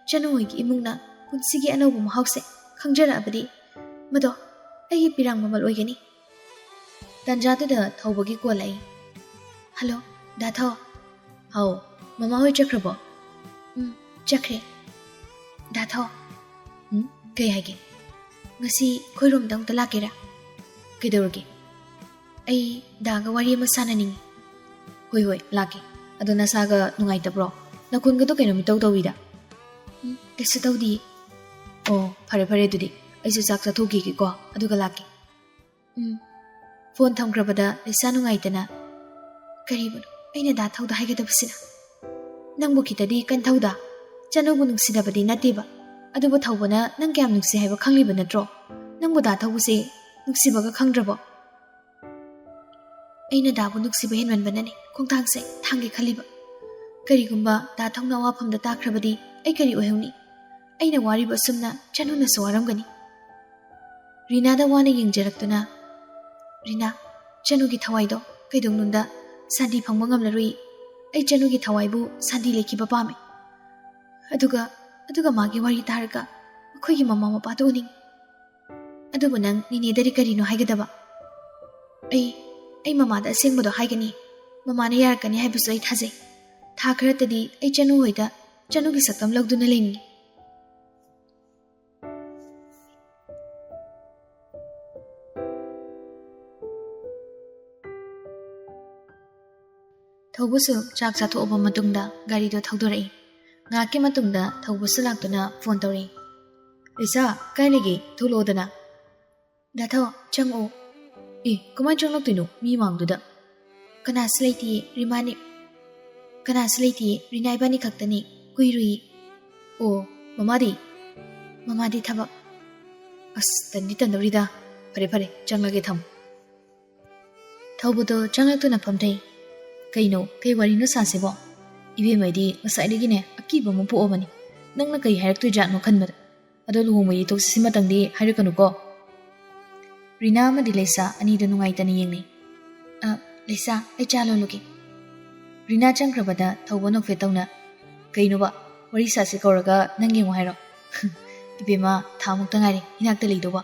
ꯆꯅꯨ ꯍꯣꯏꯒꯤ ꯏꯃꯨꯡꯅ ꯄꯨꯟꯁꯤꯒꯤ ꯑꯅꯧꯕ ꯃꯍꯥꯎꯁꯦ ꯈꯪꯖꯔꯛꯑꯕꯗꯤ, ꯃꯗꯣ ꯑꯩꯒꯤ ꯄꯤꯔꯥꯡ ꯃꯃꯜ ꯑꯣꯏꯒꯅꯤ꯫ ꯇꯟꯖꯥꯗꯨꯗ ꯊꯧꯕꯒꯤ ꯀꯣꯜ ꯂꯥꯛꯏ꯫ ꯍꯜꯂꯣ, ꯗꯥ ꯊꯧ꯫ ꯍꯥꯎ, ꯃꯃꯥ ꯍꯣꯏ ꯆꯠꯈ꯭ꯔꯕꯣ? ꯎꯝ, ꯆꯠꯈ꯭ꯔꯦ꯫ ꯗꯥ ꯊꯧ꯫ ꯎꯝ, ꯀꯩ ꯍꯥꯏꯒꯦ? ꯉꯁꯤ ꯑꯩꯈꯣꯏꯔꯣꯝꯗ ꯑꯃꯨꯛꯇ ꯂꯥꯛꯀꯦꯔꯥ? ꯀꯩꯗꯧꯔꯒꯦ? ꯑꯩ ꯗꯥꯒ ꯋꯥꯔꯤ ꯑꯃ ꯁꯥꯟꯅꯅꯤꯡꯉꯤ꯫ ꯍꯣꯏ, ꯍꯣꯏ, ꯂꯥꯛꯀꯦ꯫ ꯑꯗꯣ ꯅꯁꯥꯒ ꯅꯨꯡꯉꯥꯏꯇꯕ꯭ꯔꯣ? ꯅꯈꯣꯟꯒꯗꯣ ꯀꯩꯅꯣꯝ ꯏꯇꯧ ꯇꯧꯏꯗ꯫ ꯎꯝ, ꯀꯩꯁꯨ ꯇꯧꯗꯤꯌꯦ꯫ ꯑꯣ, ꯐꯔꯦ, ꯐꯔꯦ, ꯑꯗꯨꯗꯤ ꯑꯩꯁꯨ ꯆꯥꯛ ꯆꯥꯊꯣꯛꯈꯤꯒꯦꯀꯣ, ꯑꯗꯨꯒ ꯂꯥꯛꯀꯦ꯫ ꯎꯝ꯫ ꯐꯣꯟ ꯊꯝꯈ꯭ꯔꯕꯗ ꯂꯤꯁꯥ ꯅꯨꯡꯉꯥꯏꯇꯅ, "ꯀꯔꯤꯕꯨꯅꯣ ꯑꯩꯅ ꯗꯥ ꯊꯧꯗ ꯍꯥꯏꯒꯗꯕꯁꯤꯅ? ꯅꯪꯕꯨ ꯈꯤꯇꯗꯤ ꯀꯟ ꯊꯧꯗ꯫ ꯆꯅꯨꯕꯨ ꯅꯨꯡꯁꯤꯗꯕꯗꯤ ꯅꯠꯇꯦꯕ꯫ ꯑꯗꯨꯕꯨ ꯊꯧꯕꯅ ꯅꯪ ꯀꯌꯥꯝ ꯅꯨꯡꯁꯤ ꯍꯥꯏꯕ ꯈꯪꯂꯤꯕ ꯅꯠꯇ꯭ꯔꯣ? ꯅꯪꯕꯨ ꯗꯥ ꯊꯧꯕꯁꯦ ꯅꯨꯡꯁꯤꯕꯒ ꯈꯪꯗ꯭ꯔꯕꯣ?" ꯑꯩꯅ ꯗꯥꯕꯨ ꯅꯨꯡꯁꯤꯕ ꯍꯦꯟꯃꯟꯕꯅꯅꯦ ꯈꯣꯡꯊꯥꯡꯁꯦ ꯊꯥꯡꯒꯦ ꯈꯜꯂꯤꯕ꯫ ꯀꯔꯤꯒꯨꯝꯕ ꯗꯥ ꯊꯧꯅ ꯑꯋꯥꯐꯝꯗ ꯇꯥꯈ꯭ꯔꯕꯗꯤ ꯑꯩ ꯀꯔꯤ ꯑꯣꯏꯍꯧꯅꯤ? ꯑꯩꯅ ꯋꯥꯔꯤꯕ ꯑꯁꯨꯝꯅ ꯆꯅꯨꯅꯁꯨ ꯋꯥꯔꯝꯒꯅꯤ꯫ ꯔꯤꯅꯥꯗ ꯋꯥꯅ ꯌꯦꯡꯖꯔꯛꯇꯨꯅ, "ꯔꯤꯅꯥ, ꯆꯅꯨꯒꯤ ꯊꯋꯥꯏꯗꯣ ꯀꯩꯗꯧꯅꯨꯡꯗ ꯁꯥꯟꯇꯤ ꯐꯪꯕ ꯉꯝꯂꯔꯣꯏ꯫ ꯑꯩ ꯆꯅꯨꯒꯤ ꯊꯋꯥꯏꯕꯨ ꯁꯥꯟꯇꯤ ꯂꯩꯈꯤꯕ ꯄꯥꯝꯃꯤ꯫ ꯑꯗꯨꯒ, ꯑꯗꯨꯒ ꯃꯥꯒꯤ ꯋꯥꯔꯤ ꯇꯥꯔꯒ ꯑꯩꯈꯣꯏꯒꯤ ꯃꯃꯥ ꯃꯄꯥꯗꯨ ꯎꯅꯤꯡ꯫ ꯑꯗꯨꯕꯨ ꯅꯪ ꯅꯤꯅꯦꯗꯗꯤ ꯀꯔꯤꯅꯣ ꯍꯥꯏꯒꯗꯕ?" "ꯑꯩ, ꯑꯩ ꯃꯃꯥꯗ ꯑꯁꯦꯡꯕꯗꯣ ꯍꯥꯏꯒꯅꯤ꯫ ꯃꯃꯥꯅ ꯌꯥꯔꯛꯀꯅꯤ ꯍꯥꯏꯕꯁꯨ ꯑꯩ ꯊꯥꯖꯩ꯫ ꯊꯥ ꯈꯔꯇꯗꯤ ꯑꯩ ꯆꯅꯨ ꯍꯣꯏꯗ ꯆꯅꯨꯒꯤ ꯁꯛꯇꯝ ꯂꯧꯗꯨꯅ ꯂꯩꯅꯤꯡꯏ꯫" ꯊꯧꯕꯁꯨ ꯆꯥꯛ ꯆꯥꯊꯣꯛꯑꯕ ꯃꯇꯨꯡꯗ ꯒꯥꯔꯤꯗꯣ ꯊꯧꯗꯣꯔꯛꯏ꯫ ꯉꯥꯏꯍꯥꯛꯀꯤ ꯃꯇꯨꯡꯗ ꯊꯧꯕꯁꯨ ꯂꯥꯛꯇꯨꯅ ꯐꯣꯟ ꯇꯧꯔꯛꯏ꯫ "ꯂꯤꯁꯥ, ꯀꯥꯏ ꯂꯩꯒꯦ? ꯊꯣꯛꯂꯛꯑꯣꯗꯅ꯫" "ꯗꯥ ꯊꯧ, ꯆꯪꯉꯛꯑꯣ꯫" "ꯑꯦ, ꯀꯃꯥꯏꯅ ꯆꯪꯂꯛꯇꯣꯏꯅꯣ ꯃꯤ ꯃꯥꯡꯗꯨꯗ?" ꯀꯅꯥꯁꯨ ꯂꯩꯇꯤꯌꯦ, ꯔꯤꯃꯥꯅꯤ꯫ ꯀꯅꯥꯁꯨ ꯂꯩꯇꯤꯌꯦ, ꯔꯤꯅꯥ ꯏꯕꯥꯅꯤ ꯈꯛꯇꯅꯤ꯫ ꯀꯨꯏꯔꯨꯏ꯫ ꯑꯣ, ꯃꯃꯥꯗꯤ? ꯃꯃꯥꯗꯤ ꯊꯕꯛ꯫ ꯑꯁ, ꯇꯟꯗꯤ ꯇꯟꯗꯧꯔꯤꯗ꯫ ꯐꯔꯦ, ꯐꯔꯦ, ꯆꯪꯂꯒꯦ, ꯊꯝꯃꯨ꯫ ꯊꯧꯕꯗꯣ ꯆꯪꯂꯛꯇꯨꯅ ꯐꯝꯊꯩ꯫ ꯀꯩꯅꯣ, ꯀꯩ ꯋꯥꯔꯤꯅꯣ ꯁꯥꯁꯤꯕꯣ? ꯏꯕꯦꯝꯃꯗꯤ ꯉꯁꯥꯏꯗꯒꯤꯅꯦ ꯑꯀꯤꯕ ꯑꯃ ꯄꯣꯛꯑꯕꯅꯤ꯫ ꯅꯪꯅ ꯀꯩ ꯍꯥꯏꯔꯛꯇꯣꯏꯖꯥꯠꯅꯣ ꯈꯟꯕꯗ꯫ ꯑꯗꯣ ꯂꯨꯍꯣꯡꯕ ꯌꯩꯊꯣꯛꯁꯤ ꯁꯤ ꯃꯇꯪꯗꯤ ꯍꯥꯏꯔꯛꯀꯅꯨꯀꯣ꯫ ꯔꯤꯅꯥ ꯑꯃꯗꯤ ꯂꯩꯁꯥ ꯑꯅꯤꯗꯣ ꯅꯨꯡꯉꯥꯏꯇꯅ ꯌꯦꯡꯅꯩ꯫ "ꯑ, ꯂꯩꯁꯥ, ꯑꯩ ꯆꯥ ꯂꯣꯜꯂꯨꯒꯦ꯫" ꯔꯤꯅꯥ ꯆꯪꯈ꯭ꯔꯕꯗ ꯊꯧꯕ ꯅꯣꯛꯐꯦꯠ ꯇꯧꯅ, "ꯀꯩꯅꯣꯕ, ꯋꯥꯔꯤ ꯁꯥꯁꯤ ꯀꯧꯔꯒ ꯅꯪ ꯌꯦꯡꯉꯨ ꯍꯥꯏꯔꯣ? ꯏꯕꯦꯝꯃ, ꯊꯥꯃꯨꯛꯇ ꯉꯥꯏꯔꯦ ꯏꯅꯥꯛꯇ ꯂꯩꯗꯧꯕ꯫"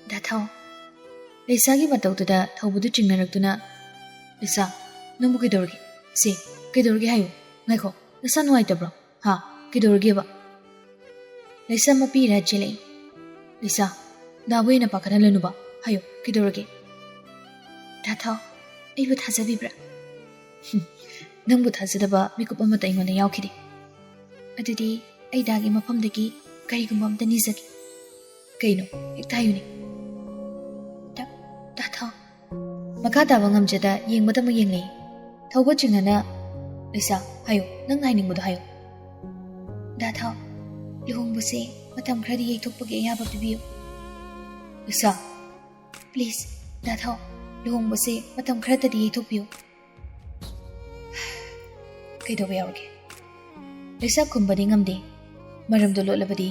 "ꯗꯥ ꯊꯥꯎ꯫" ꯂꯩꯁꯥꯒꯤ ꯃꯇꯧꯗꯨꯗ ꯊꯧꯕꯗꯨ ꯆꯤꯡꯅꯔꯛꯇꯨꯅ, "ꯂꯩꯁꯥ, ꯅꯪꯕꯨ ꯀꯩꯗꯧꯔꯒꯦ? ꯁꯦ, ꯀꯩꯗꯧꯔꯒꯦ ꯍꯥꯏꯌꯨ꯫ ꯉꯥꯏꯈꯣ, ꯅꯁꯥ ꯅꯨꯡꯉꯥꯏꯇꯕ꯭ꯔꯣ? ꯍꯥ? ꯀꯩꯗꯧꯔꯒꯦꯕ?" ꯂꯩꯁꯥ ꯃꯄꯤ ꯏꯔꯥ ꯆꯦꯜꯂꯛꯏ꯫ "ꯂꯩꯁꯥ, ꯗꯥꯕꯨ ꯍꯦꯟꯅ ꯄꯥꯈꯠꯍꯜꯂꯅꯨꯕ꯫ ꯍꯥꯏꯌꯨ, ꯀꯩꯗꯧꯔꯒꯦ?" "ꯗꯥ ꯊꯥꯎ, ꯑꯩꯕꯨ ꯊꯥꯖꯕꯤꯕ꯭ꯔꯥ?" "ꯍꯨꯝ, ꯅꯪꯕꯨ ꯊꯥꯖꯗꯕ ꯃꯤꯀꯨꯞ ꯑꯃꯠꯇ ꯑꯩꯉꯣꯟꯗ ꯌꯥꯎꯈꯤꯗꯦ꯫" "ꯑꯗꯨꯗꯤ ꯑꯩ ꯗꯥꯒꯤ ꯃꯐꯝꯗꯒꯤ ꯀꯔꯤꯒꯨꯝꯕ ꯑꯝꯇ ꯅꯤꯖꯒꯦ꯫" "ꯀꯩꯅꯣ? ꯍꯦꯛꯇ ꯍꯥꯏꯌꯨꯅꯦ꯫" "ꯗꯥ, ꯗꯥ ꯊꯥꯎ꯫" ꯃꯈꯥ ꯇꯥꯕ ꯉꯝꯖꯗ ꯌꯦꯡꯕꯗꯃꯛ ꯌꯦꯡꯂꯛꯏ꯫ ꯊꯧꯕ ꯆꯤꯡꯅꯅ, "ꯂꯩꯁꯥ, ꯍꯥꯏꯌꯨ, ꯅꯪꯅ ꯍꯥꯏꯅꯤꯡꯕꯗꯣ ꯍꯥꯏꯌꯨ꯫" "ꯗꯥ ꯊꯥꯎ, ꯂꯨꯍꯣꯡꯕꯁꯦ ꯃꯇꯝ ꯈꯔꯗꯤ ꯌꯩꯊꯣꯛꯄꯒꯤ ꯑꯌꯥꯕ ꯄꯤꯕꯤꯌꯨ꯫" "ꯂꯩꯁꯥ꯫" "Please, ꯗꯥ ꯊꯥꯎ, ꯂꯨꯍꯣꯡꯕꯁꯦ ꯃꯇꯝ ꯈꯔꯇꯗꯤ ꯌꯩꯊꯣꯛꯄꯤꯌꯨ꯫" "ꯀꯩꯗꯧꯕ ꯌꯥꯎꯔꯒꯦ?" ꯂꯩꯁꯥ ꯈꯨꯝꯕꯗꯤ ꯉꯝꯗꯦ꯫ ꯃꯔꯝꯗꯣ ꯂꯣꯠꯂꯕꯗꯤ,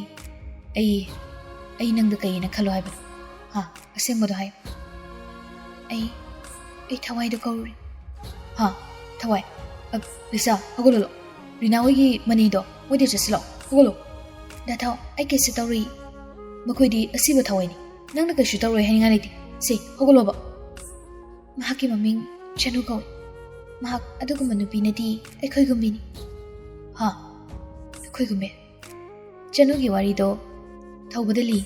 "ꯑꯩ, ꯑꯩ ꯅꯪꯗ ꯀꯩꯅ ꯈꯜꯂꯣ ꯍꯥꯏꯕꯅꯣ? ꯍꯥ? ꯑꯁꯦꯡꯕꯗꯣ ꯍꯥꯏꯌꯨ꯫" "ꯑꯩ, ꯑꯩ ꯊꯋꯥꯏꯗꯣ ꯀꯧꯔꯨꯔꯦ꯫" "ꯍꯥ? ꯊꯋꯥꯏ? ꯑ, ꯂꯤꯁꯥ, ꯍꯧꯒꯠꯂꯣ꯫ ꯔꯤꯅꯥ ꯍꯣꯏꯒꯤ ꯃꯅꯤꯗꯣ ꯃꯣꯏꯗ ꯆꯠꯁꯤꯜꯂꯣ꯫ ꯍꯧꯒꯠꯂꯣ꯫" "ꯗꯥ ꯊꯥꯎ, ꯑꯩ ꯀꯩꯁꯨ ꯇꯧꯔꯨꯏ꯫ ꯃꯈꯣꯏꯗꯤ ꯑꯁꯤꯕ ꯊꯋꯥꯏꯅꯤ꯫ ꯅꯪꯅ ꯀꯩꯁꯨ ꯇꯧꯔꯣꯏ ꯍꯥꯏꯅꯤꯡꯉꯥꯏ ꯂꯩꯇꯦ꯫ ꯁꯦ, ꯍꯧꯒꯠꯂꯣꯕ꯫" "ꯃꯍꯥꯛꯀꯤ ꯃꯃꯤꯡ ꯆꯅꯨ ꯀꯧꯏ꯫ ꯃꯍꯥꯛ ꯑꯗꯨꯒꯨꯝꯕ ꯅꯨꯄꯤ ꯅꯠꯇꯦ, ꯑꯩꯈꯣꯏꯒꯨꯝꯕꯤꯅꯤ꯫" "ꯍꯥ? ꯑꯩꯈꯣꯏꯒꯨꯝꯕꯤ?" ꯆꯅꯨꯒꯤ ꯋꯥꯔꯤꯗꯣ ꯊꯧꯕꯗ ꯂꯤ꯫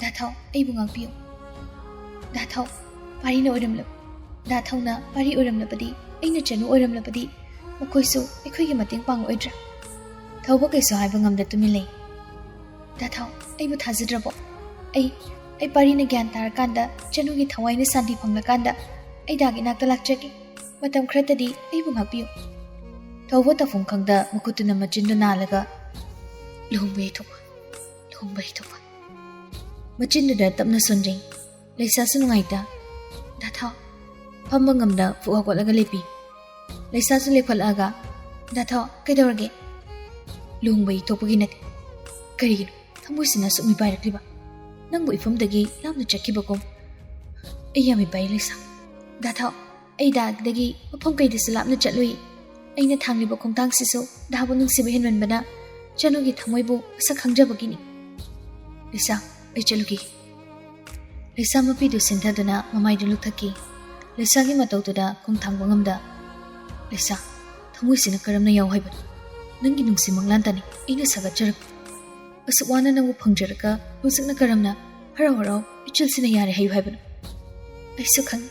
"ꯗꯥ ꯊꯥꯎ, ꯑꯩꯕꯨ ꯉꯥꯛꯄꯤꯌꯨ꯫ ꯗꯥ ꯊꯥꯎ, ꯄꯥꯔꯤꯅ ꯑꯣꯏꯔꯝꯂ-, ꯗꯥ ꯊꯥꯎꯅ ꯄꯥꯔꯤ ꯑꯣꯏꯔꯝꯂꯕꯗꯤ, ꯑꯩꯅ ꯆꯅꯨ ꯑꯣꯏꯔꯝꯂꯕꯗꯤ, ꯃꯈꯣꯏꯁꯨ ꯑꯩꯈꯣꯏꯒꯤ ꯃꯇꯦꯡ ꯄꯥꯡꯉꯛꯑꯣꯏꯗ꯭ꯔꯥ? ꯊꯧꯕ ꯀꯩꯁꯨ ꯍꯥꯏꯕ ꯉꯝꯗ ꯇꯨꯃꯤꯟ ꯂꯩ꯫ ꯗꯥ ꯊꯥꯎ, ꯑꯩꯕꯨ ꯊꯥꯖꯗ꯭ꯔꯕꯣ? ꯑꯩ, ꯑꯩ ꯄꯥꯔꯤꯅ ꯒ꯭ꯌꯥꯟ ꯇꯥꯔꯀꯥꯟꯗ, ꯆꯅꯨꯒꯤ ꯊꯋꯥꯏꯅ ꯁꯥꯟꯇꯤ ꯐꯪꯂꯀꯥꯟꯗ, ꯑꯩ ꯗꯥꯒꯤ ꯏꯅꯥꯛꯇ ꯂꯥꯛꯆꯒꯦ꯫ ꯃꯇꯝ ꯈꯔꯇꯗꯤ ꯑꯩꯕꯨ ꯉꯥꯛꯄꯤꯌꯨ꯫ ꯊꯧꯕ ꯇꯧꯐꯝ ꯈꯪꯗ ꯃꯈꯨꯠꯇꯨꯅ ꯃꯆꯤꯟꯗꯨ ꯅꯥꯜꯂꯒ, "ꯂꯨꯍꯣꯡꯕ ꯌꯩꯊꯣꯛꯄ, ꯂꯨꯍꯣꯡꯕ ꯌꯩꯊꯣꯛꯄ"꯫ ꯃꯆꯤꯟꯗꯨꯗ ꯇꯞꯅ ꯁꯣꯟꯖꯩ꯫ ꯂꯩꯁꯥꯁꯨ ꯅꯨꯡꯉꯥꯏꯇ, "ꯗꯥ ꯊꯥꯎ"꯫ ꯐꯝꯕ ꯉꯝꯗ ꯐꯨꯛ ꯍꯧꯒꯠꯂꯒ ꯂꯦꯞꯄꯤ꯫ ꯂꯩꯁꯥꯁꯨ ꯂꯦꯞꯈꯠꯂꯛꯑꯒ, "ꯗꯥ ꯊꯥꯎ, ꯀꯩꯗꯧꯔꯒꯦ?" "ꯂꯨꯍꯣꯡꯕ ꯌꯩꯊꯣꯛꯄꯒꯤ ꯅꯠꯇꯦ꯫ ꯀꯔꯤꯒꯤꯅꯣ ꯊꯃꯣꯏꯁꯤꯅ ꯑꯁꯨꯛ ꯃꯤꯄꯥꯏꯔꯛꯂꯤꯕ? ꯅꯪꯕꯨ ꯏꯐꯝꯗꯒꯤ ꯂꯥꯞꯅ ꯆꯠꯈꯤꯕꯒꯨꯝ"꯫ "ꯑꯩ ꯌꯥꯝ ꯃꯤꯄꯥꯏ ꯂꯩꯁꯥ"꯫ "ꯗꯥ ꯊꯥꯎ, ꯑꯩ ꯗꯥꯗꯒꯤ ꯃꯐꯝ ꯀꯩꯗꯁꯨ ꯂꯥꯞꯅ ꯆꯠꯂꯨꯏ꯫ ꯑꯩꯅ ꯊꯥꯡꯂꯤꯕ ꯈꯣꯡꯊꯥꯡꯁꯤꯁꯨ ꯗꯥꯕꯨ ꯅꯨꯡꯁꯤꯕ ꯍꯦꯟꯃꯟꯕꯅ ꯆꯅꯨꯒꯤ ꯊꯃꯣꯏꯕꯨ ꯃꯁꯛ ꯈꯪꯖꯕꯒꯤꯅꯤ"꯫ "ꯂꯩꯁꯥ, ꯑꯩ ꯆꯠꯂꯨꯈꯤꯒꯦ"꯫ ꯂꯩꯁꯥ ꯃꯄꯤꯗꯨ ꯁꯤꯟꯊꯗꯨꯅ ꯃꯃꯥꯏꯗꯨ ꯂꯨꯛꯊꯛꯈꯤ꯫ ꯂꯩꯁꯥꯒꯤ ꯃꯇꯧꯗꯨꯗ ꯈꯣꯡ ꯊꯥꯡꯕ ꯉꯝꯗ, "ꯂꯩꯁꯥ, ꯊꯃꯣꯏꯁꯤꯅ ꯀꯔꯝꯅ ꯌꯥꯎ ꯍꯥꯏꯕꯅꯣ? ꯅꯪꯒꯤ ꯅꯨꯡꯁꯤ ꯃꯪꯂꯥꯟꯇꯅꯤ ꯑꯩꯅ ꯁꯥꯒꯠꯆꯔꯛꯄ꯫ ꯑꯁꯨꯛ ꯋꯥꯅ ꯅꯪꯕꯨ ꯐꯪꯖꯔꯒ ꯍꯧꯖꯤꯛꯅ ꯀꯔꯝꯅ ꯍꯔꯥꯎ ꯍꯔꯥꯎ ꯏꯆꯤꯜꯁꯤꯅ ꯌꯥꯔꯦ ꯍꯥꯏꯌꯨ ꯍꯥꯏꯕꯅꯣ? ꯑꯩꯁꯨ ꯈꯪꯏ,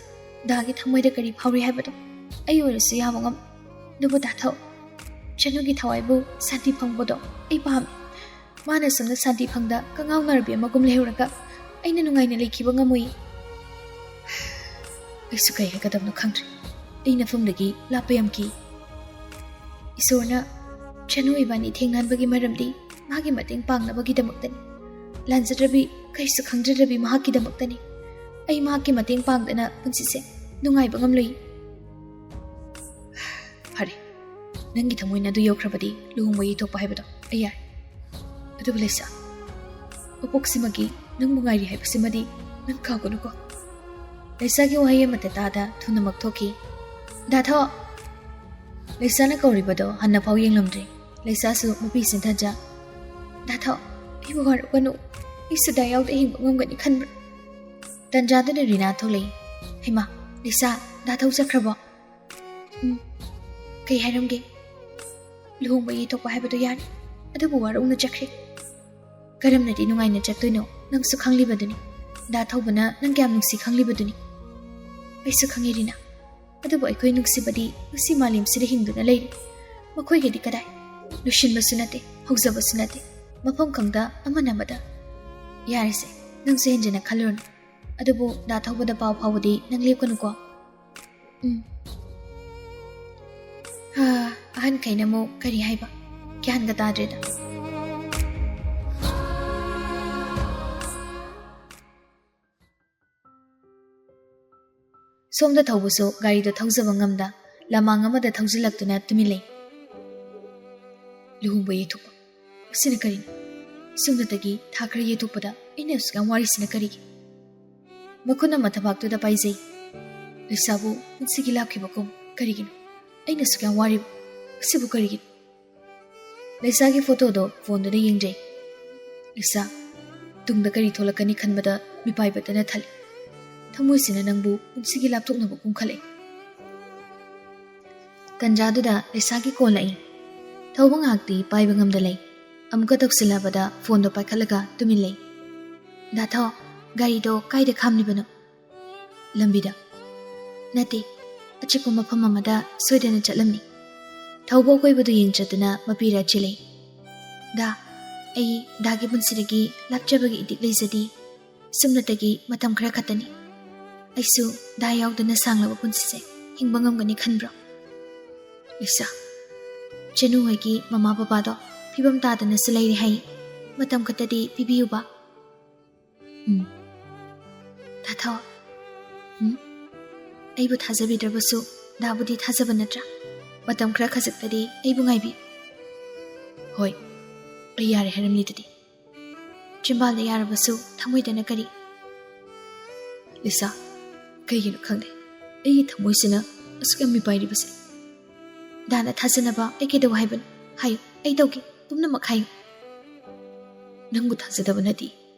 ꯗꯥꯒꯤ ꯊꯃꯣꯏꯗ ꯀꯔꯤ ꯐꯥꯎꯔꯤ ꯍꯥꯏꯕꯗꯣ꯫ ꯑꯩ ꯑꯣꯏꯔꯁꯨ ꯌꯥꯕ ꯉꯝ꯫ ꯑꯗꯨꯕꯨ ꯗꯥ ꯊꯥꯎ, ꯆꯅꯨꯒꯤ ꯊꯋꯥꯏꯕꯨ ꯁꯥꯟꯇꯤ ꯐꯪꯕꯗꯣ ꯑꯩ ꯄꯥꯝꯃꯤ꯫ ꯃꯥꯅ ꯁꯨꯝꯅ ꯁꯥꯟꯇꯤ ꯐꯪꯗ ꯀꯉꯥꯎꯅꯔꯕꯤ ꯑꯃꯒꯨꯝ ꯂꯩꯍꯧꯔꯒ ꯑꯩꯅ ꯅꯨꯡꯉꯥꯏꯅ ꯂꯩꯈꯤꯕ ꯉꯝꯃꯣꯏ꯫ ꯑꯩꯁꯨ ꯀꯩ ꯍꯥꯏꯒꯗꯕꯅꯣ ꯈꯪꯗ꯭ꯔꯦ꯫ ꯑꯩ ꯅꯐꯝꯗꯒꯤ ꯂꯥꯞꯄ ꯌꯥꯝ ꯀꯤ꯫ ꯏꯁꯣꯔꯅ ꯆꯅꯨ ꯏꯕꯥꯅꯤ ꯊꯦꯡꯅꯍꯟꯕꯒꯤ ꯃꯔꯝꯗꯤ ꯃꯥꯒꯤ ꯃꯇꯦꯡ ꯄꯥꯡꯅꯕꯒꯤꯗꯃꯛꯇꯅꯤ꯫ ꯂꯥꯟꯖꯗ꯭ꯔꯕꯤ, ꯀꯩꯁꯨ ꯈꯪꯖꯗ꯭ꯔꯕꯤ ꯃꯍꯥꯛꯀꯤꯗꯃꯛꯇꯅꯤ꯫ ꯑꯩ ꯃꯍꯥꯛꯀꯤ ꯃꯇꯦꯡ ꯄꯥꯡꯗꯅ ꯄꯨꯟꯁꯤꯁꯦ ꯅꯨꯡꯉꯥꯏꯕ ꯉꯝꯂꯣꯏ꯫ ꯐꯔꯦ, ꯅꯪꯒꯤ ꯊꯃꯣꯏꯅ ꯑꯗꯨ ꯌꯧꯈ꯭ꯔꯕꯗꯤ ꯂꯨꯍꯣꯡꯕ ꯌꯩꯊꯣꯛꯄ ꯍꯥꯏꯕꯗꯣ ꯑꯩ ꯌꯥꯏ꯫ ꯑꯗꯨꯕꯨ ꯂꯩꯁꯥ, ꯃꯄꯣꯛꯁꯤꯃꯒꯤ ꯅꯪꯕꯨ ꯉꯥꯏꯔꯤ ꯍꯥꯏꯕꯁꯤꯃꯗꯤ ꯅꯪ ꯀꯥꯎꯒꯅꯨꯀꯣ꯫ ꯂꯩꯁꯥꯒꯤ ꯋꯥꯍꯩ ꯑꯃꯠꯇ ꯇꯥꯗ ꯊꯨꯅꯃꯛ ꯊꯣꯛꯈꯤ꯫ "ꯗꯥ ꯊꯥꯎ!" ꯂꯩꯁꯥꯅ ꯀꯧꯔꯤꯕꯗꯣ ꯍꯟꯅ ꯐꯥꯎ ꯌꯦꯡꯂꯝꯗ꯭ꯔꯦ꯫ ꯂꯩꯁꯥꯁꯨ ꯃꯄꯤ ꯁꯤꯟꯊꯖ, "ꯗꯥ ꯊꯥꯎ, ꯑꯩꯕꯨ ꯋꯥꯔꯧꯒꯅꯨ꯫ ꯑꯩꯁꯨ ꯗꯥ ꯌꯥꯎꯗ ꯍꯤꯡꯕ ꯉꯝꯒꯅꯤ ꯈꯟꯕ꯭ꯔꯥ?" ꯇꯟꯖꯥꯗꯨꯗ ꯔꯤꯅꯥ ꯊꯣꯛꯂꯛꯏ꯫ "ꯍꯩꯃꯥ, ꯂꯩꯁꯥ, ꯗꯥ ꯊꯥꯎ ꯆꯠꯈ꯭ꯔꯕꯣ?" "ꯎꯝ, ꯀꯩ ꯍꯥꯏꯔꯝꯒꯦ?" "ꯂꯨꯍꯣꯡꯕ ꯌꯩꯊꯣꯛꯄ ꯍꯥꯏꯕꯗꯣ ꯌꯥꯔꯦ, ꯑꯗꯨꯕꯨ ꯋꯥꯔꯧꯅ ꯆꯠꯈ꯭ꯔꯦ꯫ ꯀꯔꯝꯅꯗꯤ ꯅꯨꯡꯉꯥꯏꯅ ꯆꯠꯇꯣꯏꯅꯣ ꯅꯪꯁꯨ ꯈꯪꯂꯤꯕꯗꯨꯅꯤ꯫ ꯗꯥ ꯊꯧꯕꯅ ꯅꯪ ꯀꯌꯥꯝ ꯅꯨꯡꯁꯤ ꯈꯪꯂꯤꯕꯗꯨꯅꯤ꯫" "ꯑꯩꯁꯨ ꯈꯪꯉꯤ ꯔꯤꯅꯥ, ꯑꯗꯨꯕꯨ ꯑꯩꯈꯣꯏ ꯅꯨꯡꯁꯤꯕꯗꯤ ꯉꯁꯤ ꯃꯥꯂꯦꯝꯁꯤꯗ ꯍꯤꯡꯗꯨꯅ ꯂꯩꯔꯤ꯫ ꯃꯈꯣꯏꯒꯤꯗꯤ ꯀꯗꯥꯏ? ꯂꯣꯏꯁꯤꯟꯕꯁꯨ ꯅꯠꯇꯦ, ꯍꯧꯖꯕꯁꯨ ꯅꯠꯇꯦ, ꯃꯐꯝ ꯈꯪꯗ ꯑꯃꯅ ꯑꯃꯗ"꯫ "ꯌꯥꯔꯦꯁꯦ, ꯅꯪꯁꯨ ꯍꯦꯟꯖꯤꯟꯅ ꯈꯜꯂꯨꯔꯅꯨ꯫ ꯑꯗꯨꯕꯨ ꯗꯥ ꯊꯧꯕꯗ ꯄꯥꯎ ꯐꯥꯎꯕꯗꯤ ꯅꯪ ꯂꯦꯞꯀꯅꯨꯀꯣ꯫ ꯎꯝ꯫ ꯍꯥ, ꯑꯍꯟꯈꯩꯅ ꯑꯃꯨꯛ ꯀꯔꯤ ꯍꯥꯏꯕ? ꯒ꯭ꯌꯥꯟꯒ ꯇꯥꯗ꯭ꯔꯦꯗ꯫ ꯁꯣꯝꯗ ꯊꯧꯕꯁꯨ ꯒꯥꯔꯤꯗꯣ ꯊꯧꯖꯕ ꯉꯝꯗ ꯂꯃꯥꯡ ꯑꯃꯗ ꯊꯧꯖꯤꯜꯂꯛꯇꯨꯅ ꯇꯨꯃꯤꯟ ꯂꯩ꯫ ꯂꯨꯍꯣꯡꯕ ꯌꯩꯊꯣꯛꯄ꯫ ꯑꯁꯤꯅ ꯀꯔꯤꯅꯣ? ꯁꯨꯞꯅꯇꯒꯤ ꯊꯥ ꯈꯔ ꯌꯩꯊꯣꯛꯄꯗ ꯑꯩꯅ ꯑꯁꯨꯛ ꯌꯥꯝ ꯋꯥꯔꯤꯁꯤꯅ ꯀꯔꯤꯒꯤ? ꯃꯈꯨꯠ ꯑꯃ ꯊꯕꯥꯛꯇꯨꯗ ꯄꯥꯏꯖꯩ꯫ ꯂꯩꯁꯥꯕꯨ ꯄꯨꯟꯁꯤꯒꯤ ꯂꯥꯞꯈꯤꯕꯒꯨꯝ ꯀꯔꯤꯒꯤꯅꯣ? ꯑꯩꯅ ꯑꯁꯨꯛ ꯌꯥꯝ ꯋꯥꯔꯤꯕ ꯑꯁꯤꯕꯨ ꯀꯔꯤꯒꯤꯅꯣ? ꯂꯩꯁꯥꯒꯤ ꯐꯣꯇꯣꯗꯣ ꯐꯣꯟꯗꯨꯗ ꯌꯦꯡꯖꯩ꯫ ꯂꯩꯁꯥ, ꯇꯨꯡꯗ ꯀꯔꯤ ꯊꯣꯛꯂꯛꯀꯅꯤ ꯈꯟꯕꯗ ꯃꯤꯄꯥꯏꯕꯇꯅ ꯊꯜꯂꯤ꯫ ꯊꯃꯣꯏꯁꯤꯅ ꯅꯪꯕꯨ ꯄꯨꯟꯁꯤꯒꯤ ꯂꯥꯞꯊꯣꯛꯅꯕ ꯀꯨꯝꯈꯠꯂꯛꯏ꯫ ꯇꯟꯖꯥꯗꯨꯗ ꯂꯩꯁꯥꯒꯤ ꯀꯣꯜ ꯂꯥꯛꯏ꯫ ꯊꯧꯕ ꯉꯥꯏꯍꯥꯛꯇꯤ ꯄꯥꯏꯕ ꯉꯝꯗ ꯂꯩ꯫ ꯑꯃꯨꯛꯀ ꯇꯧꯁꯤꯜꯂꯕꯗ ꯐꯣꯟꯗꯣ ꯄꯥꯏꯈꯠꯂꯒ ꯇꯨꯃꯤꯟ ꯂꯩ꯫ "ꯗꯥ ꯊꯥꯎ, ꯒꯥꯔꯤꯗꯣ ꯀꯥꯏꯗ ꯈꯥꯝꯂꯤꯕꯅꯣ?" "ꯂꯝꯕꯤꯗ"꯫ "ꯅꯠꯇꯦ, ꯑꯆꯤꯛꯄ ꯃꯐꯝ ꯑꯃꯗ ꯁꯣꯏꯗꯅ ꯆꯠꯂꯝꯃꯤ"꯫ ꯊꯧꯕ ꯑꯀꯣꯏꯕꯗꯨ ꯌꯦꯡꯖꯗꯨꯅ ꯃꯄꯤꯔꯥ ꯆꯦꯜꯂꯛꯏ꯫ "ꯗꯥ, ꯑꯩ ꯗꯥꯒꯤ ꯄꯨꯟꯁꯤꯗꯒꯤ ꯂꯥꯞꯆꯕꯒꯤ ꯏꯗꯤꯛ ꯂꯩꯖꯗꯦ꯫ ꯁꯨꯞꯅꯇꯒꯤ ꯃꯇꯝ ꯈꯔ ꯈꯛꯇꯅꯤ꯫ ꯑꯩꯁꯨ ꯗꯥ ꯌꯥꯎꯗꯅ ꯁꯥꯡꯂꯕ ꯄꯨꯟꯁꯤꯁꯦ ꯍꯤꯡꯕ ꯉꯝꯒꯅꯤ ꯈꯟꯕ꯭ꯔꯣ?" ꯂꯤꯁꯥ, ꯆꯅꯨ ꯍꯣꯏꯒꯤ ꯃꯃꯥ ꯕꯕꯥꯗꯣ ꯐꯤꯕꯝ ꯇꯥꯗꯅꯁꯨ ꯂꯩꯔꯦ ꯍꯥꯏ꯫ ꯃꯇꯝ ꯈꯛꯇꯗꯤ ꯄꯤꯕꯤꯌꯨꯕ꯫ ꯎꯝ꯫ ꯇꯥꯊꯣ꯫ ꯎꯝ? ꯑꯩꯕꯨ ꯊꯥꯖꯕꯤꯗ꯭ꯔꯕꯁꯨ ꯗꯥꯕꯨꯗꯤ ꯊꯥꯖꯕ ꯅꯠꯇ꯭ꯔꯥ? ꯃꯇꯝ ꯈꯔ ꯈꯖꯤꯛꯇꯗꯤ ꯑꯩꯕꯨ ꯉꯥꯏꯕꯤꯌꯨ꯫ ꯍꯣꯏ, ꯑꯩ ꯌꯥꯔꯦ ꯍꯥꯏꯔꯝꯂꯤꯗꯨꯗꯤ꯫ ꯆꯤꯝꯕꯥꯜꯗ ꯌꯥꯔꯕꯁꯨ ꯊꯃꯣꯏꯗꯅ ꯀꯔꯤ? ꯂꯤꯁꯥ, ꯀꯩꯒꯤꯅꯣ ꯈꯪꯗꯦ, ꯑꯩꯒꯤ ꯊꯃꯣꯏꯁꯤꯅ ꯑꯁꯨꯛ ꯌꯥꯝ ꯃꯤꯄꯥꯏꯔꯤꯕꯁꯦ꯫ ꯗꯥꯅ ꯊꯥꯖꯅꯕ ꯑꯩ ꯀꯩꯗꯧ ꯍꯥꯏꯕꯅꯣ? ꯍꯥꯏꯌꯨ, ꯑꯩ ꯇꯧꯒꯦ, ꯄꯨꯝꯅꯃꯛ ꯍꯥꯏꯌꯨ꯫ ꯅꯪꯕꯨ ꯊꯥꯖꯗꯕꯅꯗꯤ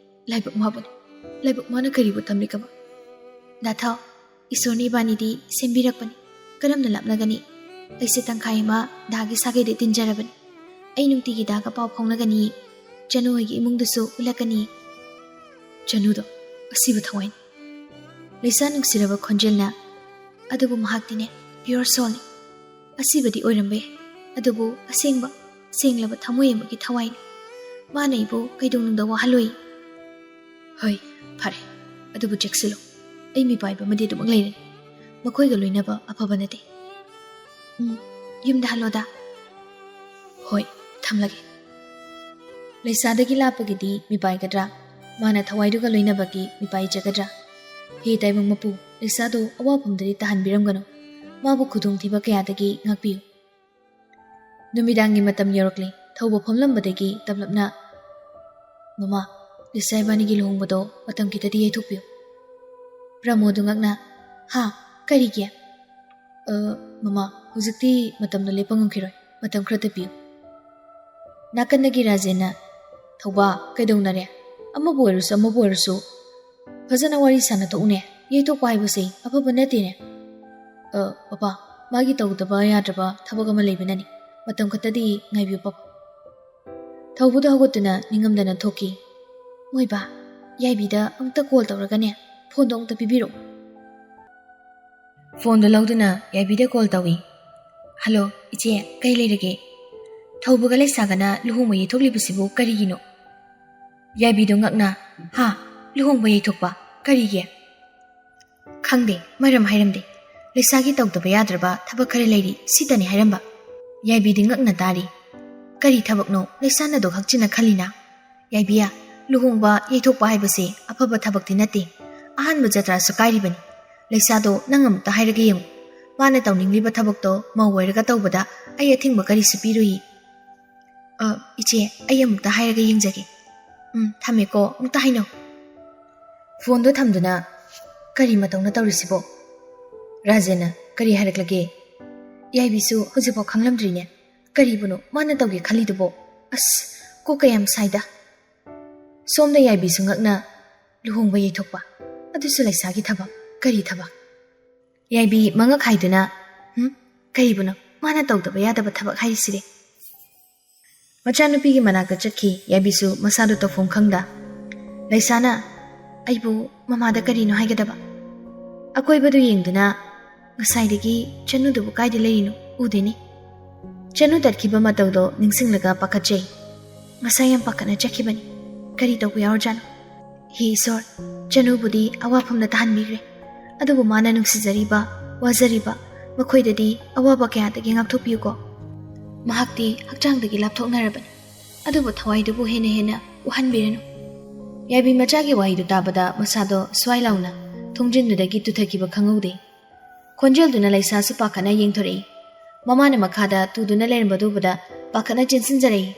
ꯂꯥꯏꯕꯛ ꯃꯥꯕꯨꯅꯤ꯫ ꯂꯥꯏꯕꯛ ꯃꯥꯅ ꯀꯔꯤꯕꯨ ꯇꯝꯂꯤꯒꯕ? ꯗꯥ ꯊꯥꯎ, ꯏꯁꯣꯔꯅ ꯏꯕꯥꯅꯤꯗꯤ ꯁꯦꯝꯕꯤꯔꯛꯄꯅꯤ꯫ ꯀꯔꯝꯅ ꯂꯥꯞꯅꯒꯅꯤ? ꯑꯩꯁꯦ ꯇꯪꯈꯥꯏ ꯑꯃ ꯗꯥꯒꯤ ꯁꯥꯒꯩꯗ ꯇꯤꯟꯖꯔꯕꯅꯤ꯫ ꯑꯩ ꯅꯨꯡꯇꯤꯒꯤ ꯗꯥꯒ ꯄꯥꯎ ꯐꯥꯎꯅꯒꯅꯤ꯫ ꯆꯅꯨ ꯍꯣꯏꯒꯤ ꯏꯃꯨꯡꯗꯁꯨ ꯎꯠꯂꯛꯀꯅꯤ꯫ ꯆꯅꯨꯗꯣ ꯑꯁꯤꯕ ꯊꯋꯥꯏꯅꯤ꯫ ꯂꯩꯁꯥ ꯅꯨꯡꯁꯤꯔꯕ ꯈꯣꯟꯖꯦꯜꯅ, "ꯑꯗꯨꯕꯨ ꯃꯍꯥꯛꯇꯤꯅꯦ, pure soulꯅꯤ꯫ ꯑꯁꯤꯕꯗꯤ ꯑꯣꯏꯔꯝꯕ ꯌꯥꯏ, ꯑꯗꯨꯕꯨ ꯑꯁꯦꯡꯕ, ꯁꯦꯡꯂꯕ ꯊꯃꯣꯏ ꯑꯃꯒꯤ ꯊꯋꯥꯏꯅꯤ꯫ ꯃꯥꯅ ꯑꯩꯕꯨ ꯀꯩꯗꯧꯅꯨꯡꯗ ꯋꯥꯍꯜꯂꯣꯏ꯫" ꯍꯣꯏ, ꯐꯔꯦ, ꯑꯗꯨꯕꯨ ꯆꯦꯛꯁꯤꯜꯂꯨ꯫ ꯑꯩ ꯃꯤꯄꯥꯏꯕ ꯑꯃꯗꯤ ꯑꯗꯨꯃꯛ ꯂꯩꯔꯅꯤ꯫ ꯃꯈꯣꯏꯒ ꯂꯣꯏꯅꯕ ꯑꯐꯕ ꯅꯠꯇꯦ꯫ ꯎꯝ, ꯌꯨꯝꯗ ꯍꯜꯂꯣꯗ꯫ ꯍꯣꯏ, ꯊꯝꯂꯒꯦ꯫ ꯂꯩꯁꯥꯗꯒꯤ ꯂꯥꯞꯄꯒꯤꯗꯤ ꯃꯤꯄꯥꯏꯒꯗ꯭ꯔꯥ? ꯃꯥꯅ ꯊꯋꯥꯏꯗꯨꯒ ꯂꯣꯏꯅꯕꯒꯤ ꯃꯤꯄꯥꯏꯖꯒꯗ꯭ꯔꯥ? ꯍꯦ ꯇꯥꯏꯕꯪ ꯃꯄꯨ, ꯂꯩꯁꯥꯗꯣ ꯑꯋꯥꯐꯝꯗꯗꯤ ꯇꯥꯍꯟꯕꯤꯔꯝꯒꯅꯨ꯫ ꯃꯥꯕꯨ ꯈꯨꯗꯣꯡꯊꯤꯕ ꯀꯌꯥꯗꯒꯤ ꯉꯥꯛꯄꯤꯌꯨ꯫ ꯅꯨꯃꯤꯗꯥꯡꯒꯤ ꯃꯇꯝ ꯌꯧꯔꯛꯂꯦ꯫ ꯊꯧꯕ ꯐꯝꯂꯝꯕꯗꯒꯤ ꯇꯞꯂꯞꯅ, "ꯃꯃꯥ, ꯂꯤꯁꯥ ꯏꯕꯥꯅꯤꯒꯤ ꯂꯨꯍꯣꯡꯕꯗꯣ ꯃꯇꯝ ꯈꯤꯇꯗꯤ ꯌꯩꯊꯣꯛꯄꯤꯌꯨ꯫" ꯄ꯭ꯔꯃꯣꯗ ꯉꯛꯅ, "ꯍꯥ? ꯀꯔꯤꯒꯤ?" "ꯑ, ꯃꯃꯥ, ꯍꯧꯖꯤꯛꯇꯤ ꯃꯇꯝꯗꯣ ꯂꯦꯞꯄ ꯉꯝꯈꯤꯔꯣꯏ꯫ ꯃꯇꯝ ꯈꯔꯇ ꯄꯤꯌꯨ꯫" ꯅꯥꯀꯟꯗꯒꯤ ꯔꯥꯖꯦꯟꯅ, "ꯊꯧꯕ, ꯀꯩꯗꯧꯅꯔꯦ? ꯑꯃꯕꯨ ꯑꯣꯏꯔꯁꯨ, ꯑꯃꯕꯨ ꯑꯣꯏꯔꯁꯨ, ꯐꯖꯅ ꯋꯥꯔꯤ ꯁꯥꯟꯅꯊꯣꯛꯎꯅꯦ꯫ ꯌꯩꯊꯣꯛꯄ ꯍꯥꯏꯕꯁꯦ ꯑꯐꯕ ꯅꯠꯇꯦꯅꯦ꯫" "ꯑ, ꯄꯄꯥ, ꯃꯥꯒꯤ ꯇꯧꯗꯕ ꯌꯥꯗ꯭ꯔꯕ ꯊꯕꯛ ꯑꯃ ꯂꯩꯕꯅꯅꯤ꯫ ꯃꯇꯝ ꯈꯛꯇꯗꯤ ꯉꯥꯏꯕꯤꯌꯨ, ꯄꯄꯥ꯫" ꯊꯧꯕꯗ ꯍꯧꯒꯠꯇꯨꯅ ꯅꯤꯡꯉꯝꯗꯅ ꯊꯣꯛꯈꯤ꯫ "ꯃꯣꯏꯕꯥ, ꯌꯥꯏꯕꯤꯗ ꯑꯃꯨꯛꯇ ꯀꯣꯜ ꯇꯧꯔꯒꯅꯦ, ꯐꯣꯟꯗꯣ ꯑꯃꯨꯛꯇ ꯄꯤꯕꯤꯔꯛꯎ꯫" ꯐꯣꯟꯗꯣ ꯂꯧꯗꯨꯅ ꯌꯥꯏꯕꯤꯗ ꯀꯣꯜ ꯇꯧꯏ꯫ "ꯍꯜꯂꯣ, ꯏꯆꯦ, ꯀꯩ ꯂꯩꯔꯒꯦ? ꯊꯧꯕꯒ ꯂꯩꯁꯥꯒꯅ ꯂꯨꯍꯣꯡꯕ ꯌꯩꯊꯣꯛꯂꯤꯕꯁꯤꯕꯨ ꯀꯔꯤꯒꯤꯅꯣ?" ꯌꯥꯏꯕꯤꯗꯣ ꯉꯛꯅ, "ꯍꯥ? ꯂꯨꯍꯣꯡꯕ ꯌꯩꯊꯣꯛꯄ? ꯀꯔꯤꯒꯤ?" "ꯈꯪꯗꯦ, ꯃꯔꯝ ꯍꯥꯏꯔꯝꯗꯦ꯫ ꯂꯩꯁꯥꯒꯤ ꯇꯧꯗꯕ ꯌꯥꯗ꯭ꯔꯕ ꯊꯕꯛ ꯈꯔ ꯂꯩꯔꯤ, ꯁꯤꯇꯅꯤ ꯍꯥꯏꯔꯝꯕ꯫" ꯌꯥꯏꯕꯤꯗꯤ ꯉꯛꯅ ꯇꯥꯔꯤ꯫ "ꯀꯔꯤ ꯊꯕꯛꯅꯣ ꯂꯩꯁꯥꯅꯗꯣ ꯍꯛꯆꯤꯟꯅ ꯈꯜꯂꯤꯅ? ꯌꯥꯏꯕꯤꯌꯥ, ꯂꯨꯍꯣꯡꯕ ꯌꯩꯊꯣꯛꯄ ꯍꯥꯏꯕꯁꯦ ꯑꯐꯕ ꯊꯕꯛꯇꯤ ꯅꯠꯇꯦ꯫ ꯑꯍꯥꯟꯕ ꯖꯇ꯭ꯔꯥꯁꯨ ꯀꯥꯏꯔꯤꯕꯅꯤ꯫ ꯂꯩꯁꯥꯗꯣ ꯅꯪ ꯑꯃꯨꯛꯇ ꯍꯥꯏꯔꯒ ꯌꯦꯡꯉꯨ꯫ ꯃꯥꯅ ꯇꯧꯅꯤꯡꯂꯤꯕ ꯊꯕꯛꯇꯣ ꯃꯧ ꯑꯣꯏꯔꯒ ꯇꯧꯕꯗ ꯑꯩ ꯑꯊꯤꯡꯕ ꯀꯔꯤꯁꯨ ꯄꯤꯔꯨꯏ꯫" "ꯑ, ꯏꯆꯦ, ꯑꯩ ꯑꯃꯨꯛꯇ ꯍꯥꯏꯔꯒ ꯌꯦꯡꯖꯒꯦ꯫ ꯎꯝ, ꯊꯝꯃꯦꯀꯣ, ꯑꯃꯨꯛꯇ ꯍꯥꯏꯅꯧ꯫" ꯐꯣꯟꯗꯣ ꯊꯝꯗꯨꯅ, "ꯀꯔꯤ ꯃꯇꯧꯅ ꯇꯧꯔꯤꯁꯤꯕꯣ?" ꯔꯥꯖꯦꯟꯅ, "ꯀꯔꯤ ꯍꯥꯏꯔꯛꯂꯒꯦ? ꯌꯥꯏꯕꯤꯁꯨ ꯍꯧꯖꯤꯛꯐꯥꯎ ꯈꯪꯂꯝꯗ꯭ꯔꯤꯅꯦ꯫ ꯀꯔꯤꯕꯨꯅꯣ ꯃꯥꯅ ꯇꯧꯒꯦ ꯈꯜꯂꯤꯗꯨꯕꯣ? ꯑꯁ, ꯀꯣꯛꯀ ꯌꯥꯝ ꯁꯥꯏꯗ꯫" ꯁꯣꯝꯗ ꯌꯥꯏꯕꯤꯁꯨ ꯉꯛꯅ, "ꯂꯨꯍꯣꯡꯕ ꯌꯩꯊꯣꯛꯄ? ꯑꯗꯨꯁꯨ ꯂꯩꯁꯥꯒꯤ ꯊꯕꯛ? ꯀꯔꯤ ꯊꯕꯛ?" ꯌꯥꯏꯕꯤ ꯃꯉꯛ ꯍꯥꯏꯗꯨꯅ, "ꯍꯨꯝ? ꯀꯔꯤꯕꯨꯅꯣ ꯃꯥꯅ ꯇꯧꯗꯕ ꯌꯥꯗꯕ ꯊꯕꯛ ꯍꯥꯏꯔꯤꯁꯤꯗꯤ?" ꯃꯆꯥꯅꯨꯄꯤꯒꯤ ꯃꯅꯥꯛꯇ ꯆꯠꯈꯤ꯫ ꯌꯥꯏꯕꯤꯁꯨ ꯃꯁꯥꯗꯨ ꯇꯧꯐꯝ ꯈꯪꯗ꯫ ꯂꯩꯁꯥꯅ, "ꯑꯩꯕꯨ ꯃꯃꯥꯗ ꯀꯔꯤꯅꯣ ꯍꯥꯏꯒꯗꯕ?" ꯑꯀꯣꯏꯕꯗꯨ ꯌꯦꯡꯗꯨꯅ, "ꯉꯁꯥꯏꯗꯒꯤ ꯆꯅꯨꯗꯨꯕꯨ ꯀꯥꯏꯗ ꯂꯩꯔꯤꯅꯣ? ꯎꯗꯦꯅꯦ꯫" ꯆꯅꯨ ꯇꯠꯈꯤꯕ ꯃꯇꯧꯗꯣ ꯅꯤꯡꯁꯤꯡꯂꯒ ꯄꯥꯈꯠꯆꯩ꯫ "ꯉꯁꯥꯏ ꯌꯥꯝ ꯄꯥꯈꯠꯅ ꯆꯠꯈꯤꯕꯅꯤ꯫ ꯀꯔꯤ ꯇꯧꯕ ꯌꯥꯎꯔꯖꯥꯠꯅꯣ? ꯍꯦ ꯏꯁꯣꯔ, ꯆꯅꯨꯕꯨꯗꯤ ꯑꯋꯥꯐꯝꯗ ꯇꯥꯍꯟꯕꯤꯈ꯭ꯔꯦ꯫ ꯑꯗꯨꯕꯨ ꯃꯥꯅ ꯅꯨꯡꯁꯤꯖꯔꯤꯕ, ꯋꯥꯖꯔꯤꯕ ꯃꯈꯣꯏꯗꯗꯤ ꯑꯋꯥꯕ ꯀꯌꯥꯗꯒꯤ ꯉꯥꯛꯊꯣꯛꯄꯤꯌꯨꯀꯣ꯫ ꯃꯍꯥꯛꯇꯤ ꯍꯛꯆꯥꯡꯗꯒꯤ ꯂꯥꯞꯊꯣꯛꯅꯔꯕꯅꯤ, ꯑꯗꯨꯕꯨ ꯊꯋꯥꯏꯗꯨꯕꯨ ꯍꯦꯟꯅ ꯍꯦꯟꯅ ꯋꯥꯍꯟꯕꯤꯔꯅꯨ꯫ ꯌꯥꯏꯕꯤ ꯃꯆꯥꯒꯤ ꯋꯥꯍꯩꯗꯨ ꯇꯥꯕꯗ ꯃꯁꯥꯗꯣ ꯁ꯭ꯋꯥꯏ ꯂꯥꯎꯅ ꯊꯣꯡꯖꯤꯟꯗꯨꯗꯒꯤ ꯇꯨꯊꯈꯤꯕ ꯈꯪꯍꯧꯗꯦ꯫ ꯈꯣꯟꯖꯦꯜꯗꯨꯅ ꯂꯩꯁꯥꯁꯨ ꯄꯥꯈꯠꯅ ꯌꯦꯡꯊꯣꯔꯛꯏ꯫ ꯃꯃꯥꯅ ꯃꯈꯥꯗ ꯇꯨꯗꯨꯅ ꯂꯩꯔꯝꯕꯗꯨ ꯎꯕꯗ ꯄꯥꯈꯠꯅ ꯆꯦꯟꯁꯤꯟꯖꯔꯛꯏ꯫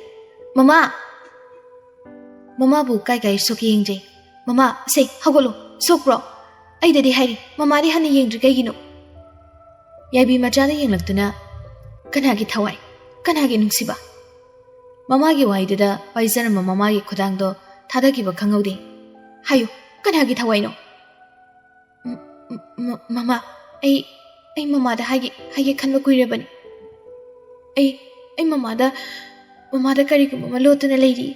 "ꯃꯃꯥ!" ꯃꯃꯥꯕꯨ ꯀꯥꯏ ꯀꯥꯏ ꯁꯣꯛꯀꯦ ꯌꯦꯡꯖꯩ꯫ "ꯃꯃꯥ, ꯁꯦ, ꯍꯧꯒꯠꯂꯣ, ꯁꯣꯛꯄ꯭ꯔꯣ? ꯑꯩꯗꯗꯤ ꯍꯥꯏꯔꯤ, ꯃꯃꯥꯗꯤ ꯍꯟꯅ ꯌꯦꯡꯗ꯭ꯔꯤ ꯀꯩꯒꯤꯅꯣ?" ꯌꯥꯏꯕꯤ ꯃꯆꯥꯗ ꯌꯦꯡꯂꯛꯇꯨꯅ, "ꯀꯅꯥꯒꯤ ꯊꯋꯥꯏ? ꯀꯅꯥꯒꯤ ꯅꯨꯡꯁꯤꯕ?" ꯃꯃꯥꯒꯤ ꯋꯥꯍꯩꯗꯨꯗ ꯄꯥꯏꯖꯔꯝꯕ ꯃꯃꯥꯒꯤ ꯈꯨꯗꯥꯡꯗꯣ ꯊꯥꯗꯈꯤꯕ ꯈꯪꯍꯧꯗꯦ꯫ "ꯍꯥꯏꯌꯨ, ꯀꯅꯥꯒꯤ ꯊꯋꯥꯏꯅꯣ?" "ꯃ-, ꯃ-, ꯃꯃꯥ, ꯑꯩ, ꯑꯩ ꯃꯃꯥꯗ ꯍꯥꯏꯒꯦ, ꯍꯥꯏꯒꯦ ꯈꯟꯕ ꯀꯨꯏꯔꯕꯅꯤ꯫ ꯑꯩ, ꯑꯩ ꯃꯃꯥꯗ, ꯃꯃꯥꯗ ꯀꯔꯤꯒꯨꯝꯕ ꯑꯃ ꯂꯣꯠꯇꯨꯅ ꯂꯩꯔꯤ꯫"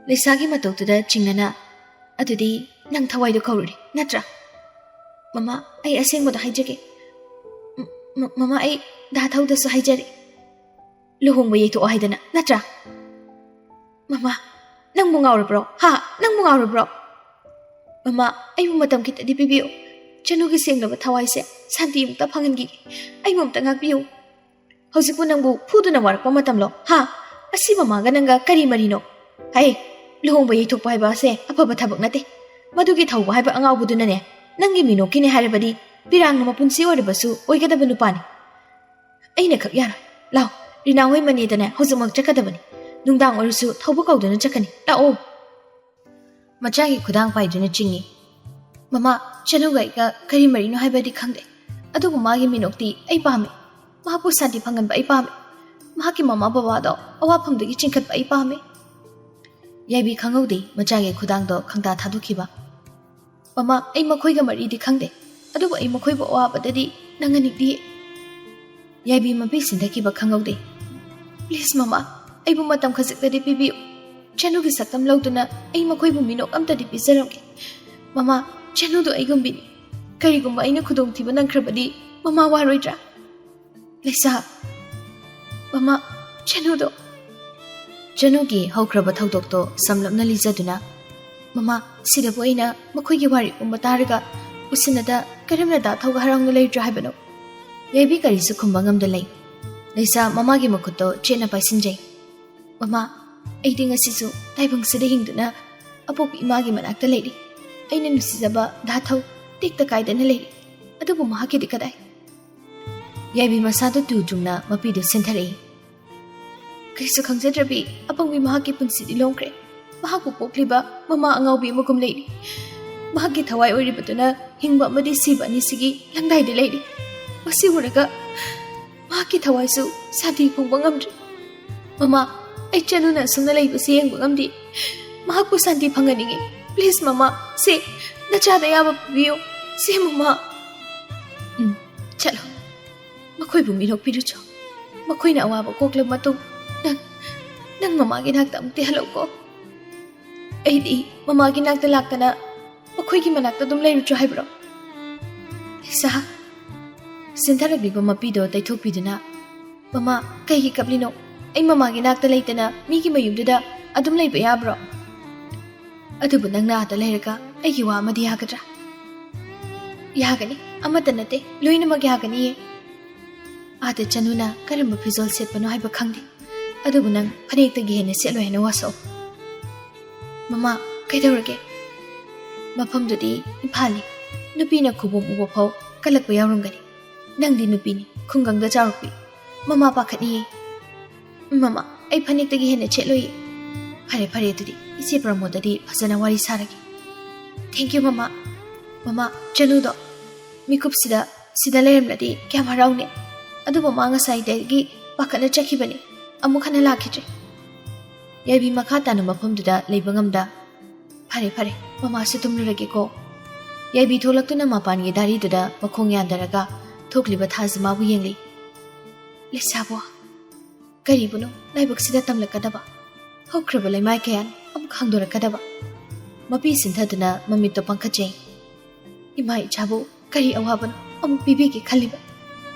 ꯂꯩꯁꯥꯒꯤ ꯃꯇꯧꯗꯨꯗ ꯆꯤꯡꯅꯅ, "ꯑꯗꯨꯗꯤ ꯅꯪ ꯊꯋꯥꯏꯗꯣ ꯀꯧꯔꯨꯔꯦ, ꯅꯠꯇ꯭ꯔꯥ?" "ꯃꯃꯥ, ꯑꯩ ꯑꯁꯦꯡꯕꯗꯣ ꯍꯥꯏꯖꯒꯦ꯫ ꯃ-, ꯃ-, ꯃꯃꯥ, ꯑꯩ ꯗꯥ ꯊꯧꯗꯁꯨ ꯍꯥꯏꯖꯔꯦ꯫ ꯂꯨꯍꯣꯡꯕ ꯌꯩꯊꯣꯛꯑꯣ ꯍꯥꯏꯗꯅ, ꯅꯠꯇ꯭ꯔꯥ?" "ꯃꯃꯥ, ꯅꯪꯕꯨ ꯉꯥꯎꯔꯕ꯭ꯔꯣ? ꯍꯥ? ꯅꯪꯕꯨ ꯉꯥꯎꯔꯕ꯭ꯔꯣ? ꯃꯃꯥ, ꯑꯩꯕꯨ ꯃꯇꯝ ꯈꯤꯇꯗꯤ ꯄꯤꯕꯤꯌꯨ꯫ ꯆꯅꯨꯒꯤ ꯁꯦꯡꯂꯕ ꯊꯋꯥꯏꯁꯦ ꯁꯥꯟꯇꯤ ꯑꯃꯨꯛꯇ ꯐꯪꯍꯟꯈꯤꯒꯦ꯫ ꯑꯩꯕꯨ ꯑꯃꯨꯛꯇ ꯉꯥꯛꯄꯤꯌꯨ꯫ ꯍꯧꯖꯤꯛꯄꯨ ꯅꯪꯕꯨ ꯐꯨꯗꯨꯅ ꯋꯥꯔꯛꯄ ꯃꯇꯝꯂꯣ? ꯍꯥ? ꯑꯁꯤ ꯃꯃꯥꯒ ꯅꯪꯒ ꯀꯔꯤ ꯃꯔꯤꯅꯣ? ꯍꯩ, ꯂꯨꯍꯣꯡꯕ ꯌꯩꯊꯣꯛꯄ ꯍꯥꯏꯕ ꯑꯁꯦ ꯑꯐꯕ ꯊꯕꯛ ꯅꯠꯇꯦ꯫ ꯃꯗꯨꯒꯤ ꯊꯧꯕ ꯍꯥꯏꯕ ꯑꯉꯥꯎꯕꯗꯨꯅꯅꯦ, ꯅꯪꯒꯤ ꯃꯤꯅꯣꯛꯀꯤꯅꯦ ꯍꯥꯏꯔꯕꯗꯤ ꯄꯤꯔꯥꯡꯅ ꯃꯄꯨꯟꯁꯤ ꯑꯣꯏꯔꯕꯁꯨ ꯑꯣꯏꯒꯗꯕ ꯅꯨꯄꯥꯅꯤ꯫ ꯑꯩꯅ ꯈꯛ ꯌꯥꯔꯣꯏ꯫ ꯂꯥꯎ, ꯔꯤꯅꯥ ꯍꯣꯏ ꯃꯅꯦꯗꯅꯦ ꯍꯧꯖꯤꯛꯃꯛ ꯆꯠꯀꯗꯕꯅꯤ꯫ ꯅꯨꯡꯗꯥꯡ ꯑꯣꯏꯔꯁꯨ ꯊꯧꯕ ꯀꯧꯗꯨꯅ ꯆꯠꯀꯅꯤ꯫ ꯂꯥꯛꯑꯣ꯫" ꯃꯆꯥꯒꯤ ꯈꯨꯗꯥꯡ ꯄꯥꯏꯗꯨꯅ ꯆꯤꯡꯏ꯫ "ꯃꯃꯥ, ꯆꯅꯨꯒ ꯑꯩꯒ ꯀꯔꯤ ꯃꯔꯤꯅꯣ ꯍꯥꯏꯕꯗꯤ ꯈꯪꯗꯦ, ꯑꯗꯨꯕꯨ ꯃꯥꯒꯤ ꯃꯤꯅꯣꯛꯇꯤ ꯑꯩ ꯄꯥꯝꯃꯤ꯫ ꯃꯍꯥꯛꯄꯨ ꯁꯥꯟꯇꯤ ꯐꯪꯍꯟꯕ ꯑꯩ ꯄꯥꯝꯃꯤ꯫ ꯃꯍꯥꯛꯀꯤ ꯃꯃꯥ ꯕꯕꯥꯗꯣ ꯑꯋꯥꯐꯝꯗꯒꯤ ꯆꯤꯡꯈꯠꯄ ꯑꯩ ꯄꯥꯝꯃꯤ꯫" ꯌꯥꯏꯕꯤ ꯈꯪꯍꯧꯗꯦ ꯃꯆꯥꯒꯤ ꯈꯨꯗꯥꯡꯗꯣ ꯈꯪꯇꯥ ꯊꯥꯗꯣꯛꯈꯤꯕ꯫ "ꯃꯃꯥ, ꯑꯩ ꯃꯈꯣꯏꯒ ꯃꯔꯤꯗꯤ ꯈꯪꯗꯦ, ꯑꯗꯨꯕꯨ ꯑꯩ ꯃꯈꯣꯏꯕꯨ ꯑꯋꯥꯕꯗꯗꯤ ꯅꯪꯍꯟꯅꯤꯡꯗꯤꯌꯦ꯫" ꯌꯥꯏꯕꯤ ꯃꯄꯤ ꯁꯤꯟꯊꯈꯤꯕ ꯈꯪꯍꯧꯗꯦ꯫ "Please ꯃꯃꯥ, ꯑꯩꯕꯨ ꯃꯇꯝ ꯈꯖꯤꯛꯇꯗꯤ ꯄꯤꯕꯤꯌꯨ꯫ ꯆꯅꯨꯒꯤ ꯁꯛꯇꯝ ꯂꯧꯗꯨꯅ ꯑꯩ ꯃꯈꯣꯏꯕꯨ ꯃꯤꯅꯣꯛ ꯑꯝꯇꯗꯤ ꯄꯤꯖꯔꯝꯒꯦ꯫ ꯃꯃꯥ, ꯆꯅꯨꯗꯣ ꯑꯩꯒꯨꯝꯕꯤꯅꯤ꯫ ꯀꯔꯤꯒꯨꯝꯕ ꯑꯩꯅ ꯈꯨꯗꯣꯡꯊꯤꯕ ꯅꯪꯈ꯭ꯔꯕꯗꯤ ꯃꯃꯥ ꯋꯥꯔꯣꯏꯗ꯭ꯔꯥ?" "ꯂꯩꯁꯥ, ꯃꯃꯥ, ꯆꯅꯨꯗꯣ꯫" ꯆꯅꯨꯒꯤ ꯍꯧꯈ꯭ꯔꯕ ꯊꯧꯗꯣꯛꯇꯣ ꯁꯝꯂꯞꯅ ꯂꯤꯖꯗꯨꯅ, "ꯃꯃꯥ, ꯁꯤꯗꯕꯨ ꯑꯩꯅ ꯃꯈꯣꯏꯒꯤ ꯋꯥꯔꯤ ꯄꯨꯝꯕ ꯇꯥꯔꯒ ꯎꯁꯤꯟꯅꯗ ꯀꯔꯝꯅ ꯗꯥ ꯊꯧꯒ ꯍꯔꯥꯎꯅ ꯂꯩꯔꯨꯆꯣ ꯍꯥꯏꯕꯅꯣ? ꯌꯥꯏꯕꯤ ꯀꯔꯤꯁꯨ ꯈꯨꯝꯕ ꯉꯝꯗ ꯂꯩ꯫ ꯂꯩꯁꯥ ꯃꯃꯥꯒꯤ ꯃꯈꯨꯠꯇꯣ ꯆꯦꯠꯅ ꯄꯥꯏꯁꯤꯟꯖꯩ꯫ "ꯃꯃꯥ, ꯑꯩꯗꯤ ꯉꯁꯤꯁꯨ ꯇꯥꯏꯕꯪꯁꯤꯗ ꯍꯤꯡꯗꯨꯅ ꯑꯄꯣꯛꯄꯤ ꯏꯃꯥꯒꯤ ꯃꯅꯥꯛꯇ ꯂꯩꯔꯤ꯫ ꯑꯩꯅ ꯅꯨꯡꯁꯤꯖꯕ ꯗꯥ ꯊꯧ ꯇꯦꯛꯇ ꯀꯥꯏꯗꯅ ꯂꯩꯔꯤ꯫ ꯑꯗꯨꯕꯨ ꯃꯍꯥꯛꯀꯤꯗꯤ ꯀꯗꯥꯏ?" ꯌꯥꯏꯕꯤ ꯃꯁꯥꯗꯨ ꯇꯨ ꯆꯨꯡꯅ ꯃꯄꯤꯗꯨ ꯁꯤꯟꯊꯔꯛꯏ꯫ "ꯀꯔꯤꯁꯨ ꯈꯪꯖꯗ꯭ꯔꯕꯤ ꯑꯄꯪꯕꯤ ꯃꯍꯥꯛꯀꯤ ꯄꯨꯟꯁꯤꯗꯤ ꯂꯣꯝꯈ꯭ꯔꯦ꯫ ꯃꯍꯥꯛꯄꯨ ꯄꯣꯛꯂꯤꯕ ꯃꯃꯥ ꯑꯉꯥꯎꯕꯤ ꯑꯃꯒꯨꯝ ꯂꯩꯔꯤ꯫ ꯃꯍꯥꯛꯀꯤ ꯊꯋꯥꯏ ꯑꯣꯏꯔꯤꯕꯗꯨꯅ ꯍꯤꯡꯕ ꯑꯃꯗꯤ ꯁꯤꯕ ꯑꯅꯤꯁꯤꯒꯤ ꯂꯪꯗꯥꯏꯗ ꯂꯩꯔꯤ꯫ ꯃꯁꯤ ꯎꯔꯒ ꯃꯍꯥꯛꯀꯤ ꯊꯋꯥꯏꯁꯨ ꯁꯥꯟꯇꯤ ꯐꯪꯕ ꯉꯝꯗ꯭ꯔꯦ꯫ ꯃꯃꯥ, ꯑꯩ ꯆꯅꯨꯅ ꯑꯁꯨꯝꯅ ꯂꯩꯕꯁꯤ ꯌꯦꯡꯕ ꯉꯝꯗꯦ꯫ ꯃꯍꯥꯛꯄꯨ ꯁꯥꯟꯇꯤ ꯐꯪꯍꯟꯅꯤꯡꯉꯤ꯫ Please ꯃꯃꯥ, ꯁꯦ ꯅꯆꯥꯗ ꯑꯌꯥꯕ ꯄꯤꯕꯤꯌꯨ꯫ ꯁꯦ ꯃꯃꯥ꯫ ꯎꯝ, ꯆꯠꯂꯣ꯫ ꯃꯈꯣꯏꯕꯨ ꯃꯤꯅꯣꯛꯄꯤꯔꯨꯆꯣ꯫ ꯃꯈꯣꯏꯅ ꯑꯋꯥꯕ ꯀꯣꯛꯂꯕ ꯃꯇꯨꯡ ꯅꯪ, ꯅꯪ ꯃꯃꯥꯒꯤ ꯅꯥꯛꯇ ꯑꯃꯨꯛꯇꯤ ꯍꯜꯂꯛꯎꯀꯣ꯫ ꯑꯩꯗꯤ ꯃꯃꯥꯒꯤ ꯅꯥꯛꯇ ꯂꯥꯛꯇꯅ ꯃꯈꯣꯏꯒꯤ ꯃꯅꯥꯛꯇ ꯑꯗꯨꯝ ꯂꯩꯔꯨꯆꯣ ꯍꯥꯏꯕ꯭ꯔꯣ?" ꯂꯤꯁꯥ, ꯁꯤꯟꯊꯔꯛꯂꯤꯕ ꯃꯄꯤꯗꯣ ꯇꯩꯊꯣꯛꯄꯤꯗꯨꯅ, "ꯃꯃꯥ, ꯀꯩꯒꯤ ꯀꯞꯂꯤꯅꯣ? ꯑꯩ ꯃꯃꯥꯒꯤ ꯅꯥꯛꯇ ꯂꯩꯇꯅ ꯃꯤꯒꯤ ꯃꯌꯨꯝꯗꯨꯗ ꯑꯗꯨꯝ ꯂꯩꯕ ꯌꯥꯕ꯭ꯔꯣ? ꯑꯗꯨꯕꯨ ꯅꯪꯅ ꯑꯥꯗ ꯂꯩꯔꯒ ꯑꯩꯒꯤ ꯋꯥ ꯑꯃꯗꯤ ꯌꯥꯒꯗ꯭ꯔꯥ?" "ꯌꯥꯒꯅꯤ, ꯑꯃꯠꯇ ꯅꯠꯇꯦ, ꯂꯣꯏꯅꯃꯛ ꯌꯥꯒꯅꯤꯌꯦ꯫ ꯑꯥꯗ ꯆꯅꯨꯅ ꯀꯔꯝꯕ ꯐꯤꯖꯣꯜ ꯁꯦꯠꯄꯅꯣ ꯍꯥꯏꯕ ꯈꯪꯗꯦ, ꯑꯗꯨꯕꯨ ꯅꯪ ꯐꯅꯦꯛꯇꯒꯤ ꯍꯦꯟꯅ ꯁꯦꯠꯂꯣꯏ ꯍꯥꯏꯅ ꯋꯥꯁꯛꯎ꯫" "ꯃꯃꯥ, ꯀꯩꯗꯧꯔꯒꯦ? ꯃꯐꯝꯗꯨꯗꯤ ꯏꯝꯐꯥꯜꯅꯤ꯫ ꯅꯨꯄꯤꯅ ꯈꯨꯕꯣꯝ ꯎꯕ ꯐꯥꯎ ꯀꯜꯂꯛꯄ ꯌꯥꯎꯔꯝꯒꯅꯤ꯫ ꯅꯪꯗꯤ ꯅꯨꯄꯤꯅꯤ, ꯈꯨꯡꯒꯪꯗ ꯆꯥꯎꯔꯛꯄꯤ꯫ ꯃꯃꯥ ꯄꯥꯈꯠꯅꯤꯌꯦ꯫" "ꯃꯃꯥ, ꯑꯩ ꯐꯅꯦꯛꯇꯒꯤ ꯍꯦꯟꯅ ꯁꯦꯠꯂꯣꯏꯌꯦ꯫" "ꯐꯔꯦ, ꯐꯔꯦ, ꯑꯗꯨꯗꯤ ꯏꯆꯦ ꯄ꯭ꯔꯃꯣꯗꯗꯤ ꯐꯖꯅ ꯋꯥꯔꯤ ꯁꯥꯔꯒꯦ꯫" "Thank you ꯃꯃꯥ꯫" "ꯃꯃꯥ, ꯆꯅꯨꯗꯣ ꯃꯤꯀꯨꯞꯁꯤꯗ ꯁꯤꯗ ꯂꯩꯔꯝꯂꯗꯤ ꯀꯌꯥꯝ ꯍꯔꯥꯎꯅꯤ꯫ ꯑꯗꯨꯕꯨ ꯃꯥ ꯉꯁꯥꯏꯗꯒꯤ ꯄꯥꯈꯠꯅ ꯆꯠꯈꯤꯕꯅꯤ, ꯑꯃꯨꯛ ꯍꯟꯅ ꯂꯥꯛꯈꯤꯗ꯭ꯔꯦ꯫" ꯌꯥꯏꯕꯤ ꯃꯈꯥ ꯇꯥꯅ ꯃꯐꯝꯗꯨꯗ ꯂꯩꯕ ꯉꯝꯗ, "ꯐꯔꯦ, ꯐꯔꯦ, ꯃꯃꯥꯁꯨ ꯇꯨꯝꯂꯨꯔꯒꯦꯀꯣ꯫" ꯌꯥꯏꯕꯤ ꯊꯣꯛꯂꯛꯇꯨꯅ ꯃꯄꯥꯟꯒꯤ ꯗꯥꯔꯤꯗꯨꯗ ꯃꯈꯣꯡ ꯌꯥꯟꯊꯔꯒ ꯊꯣꯛꯂꯤꯕ ꯊꯥꯁꯤ ꯃꯥꯕꯨ ꯌꯦꯡꯂꯤ꯫ "ꯂꯩꯁꯥꯕꯣ, ꯀꯔꯤꯕꯨꯅꯣ ꯂꯥꯏꯕꯛꯁꯤꯗ ꯇꯝꯂꯛꯀꯗꯕ? ꯍꯧꯈ꯭ꯔꯕ ꯂꯩꯃꯥꯏ ꯀꯌꯥꯅ ꯑꯃꯨꯛ ꯍꯥꯡꯗꯣꯔꯛꯀꯗꯕ?" ꯃꯄꯤ ꯁꯤꯟꯊꯗꯨꯅ ꯃꯃꯤꯠꯇꯣ ꯄꯥꯡꯈꯠꯆꯩ꯫ "ꯏꯃꯥ ꯏꯆꯥꯕꯨ ꯀꯔꯤ ꯑꯋꯥꯕꯅꯣ ꯑꯃꯨꯛ ꯄꯤꯕꯤꯒꯦ ꯈꯜꯂꯤꯕ?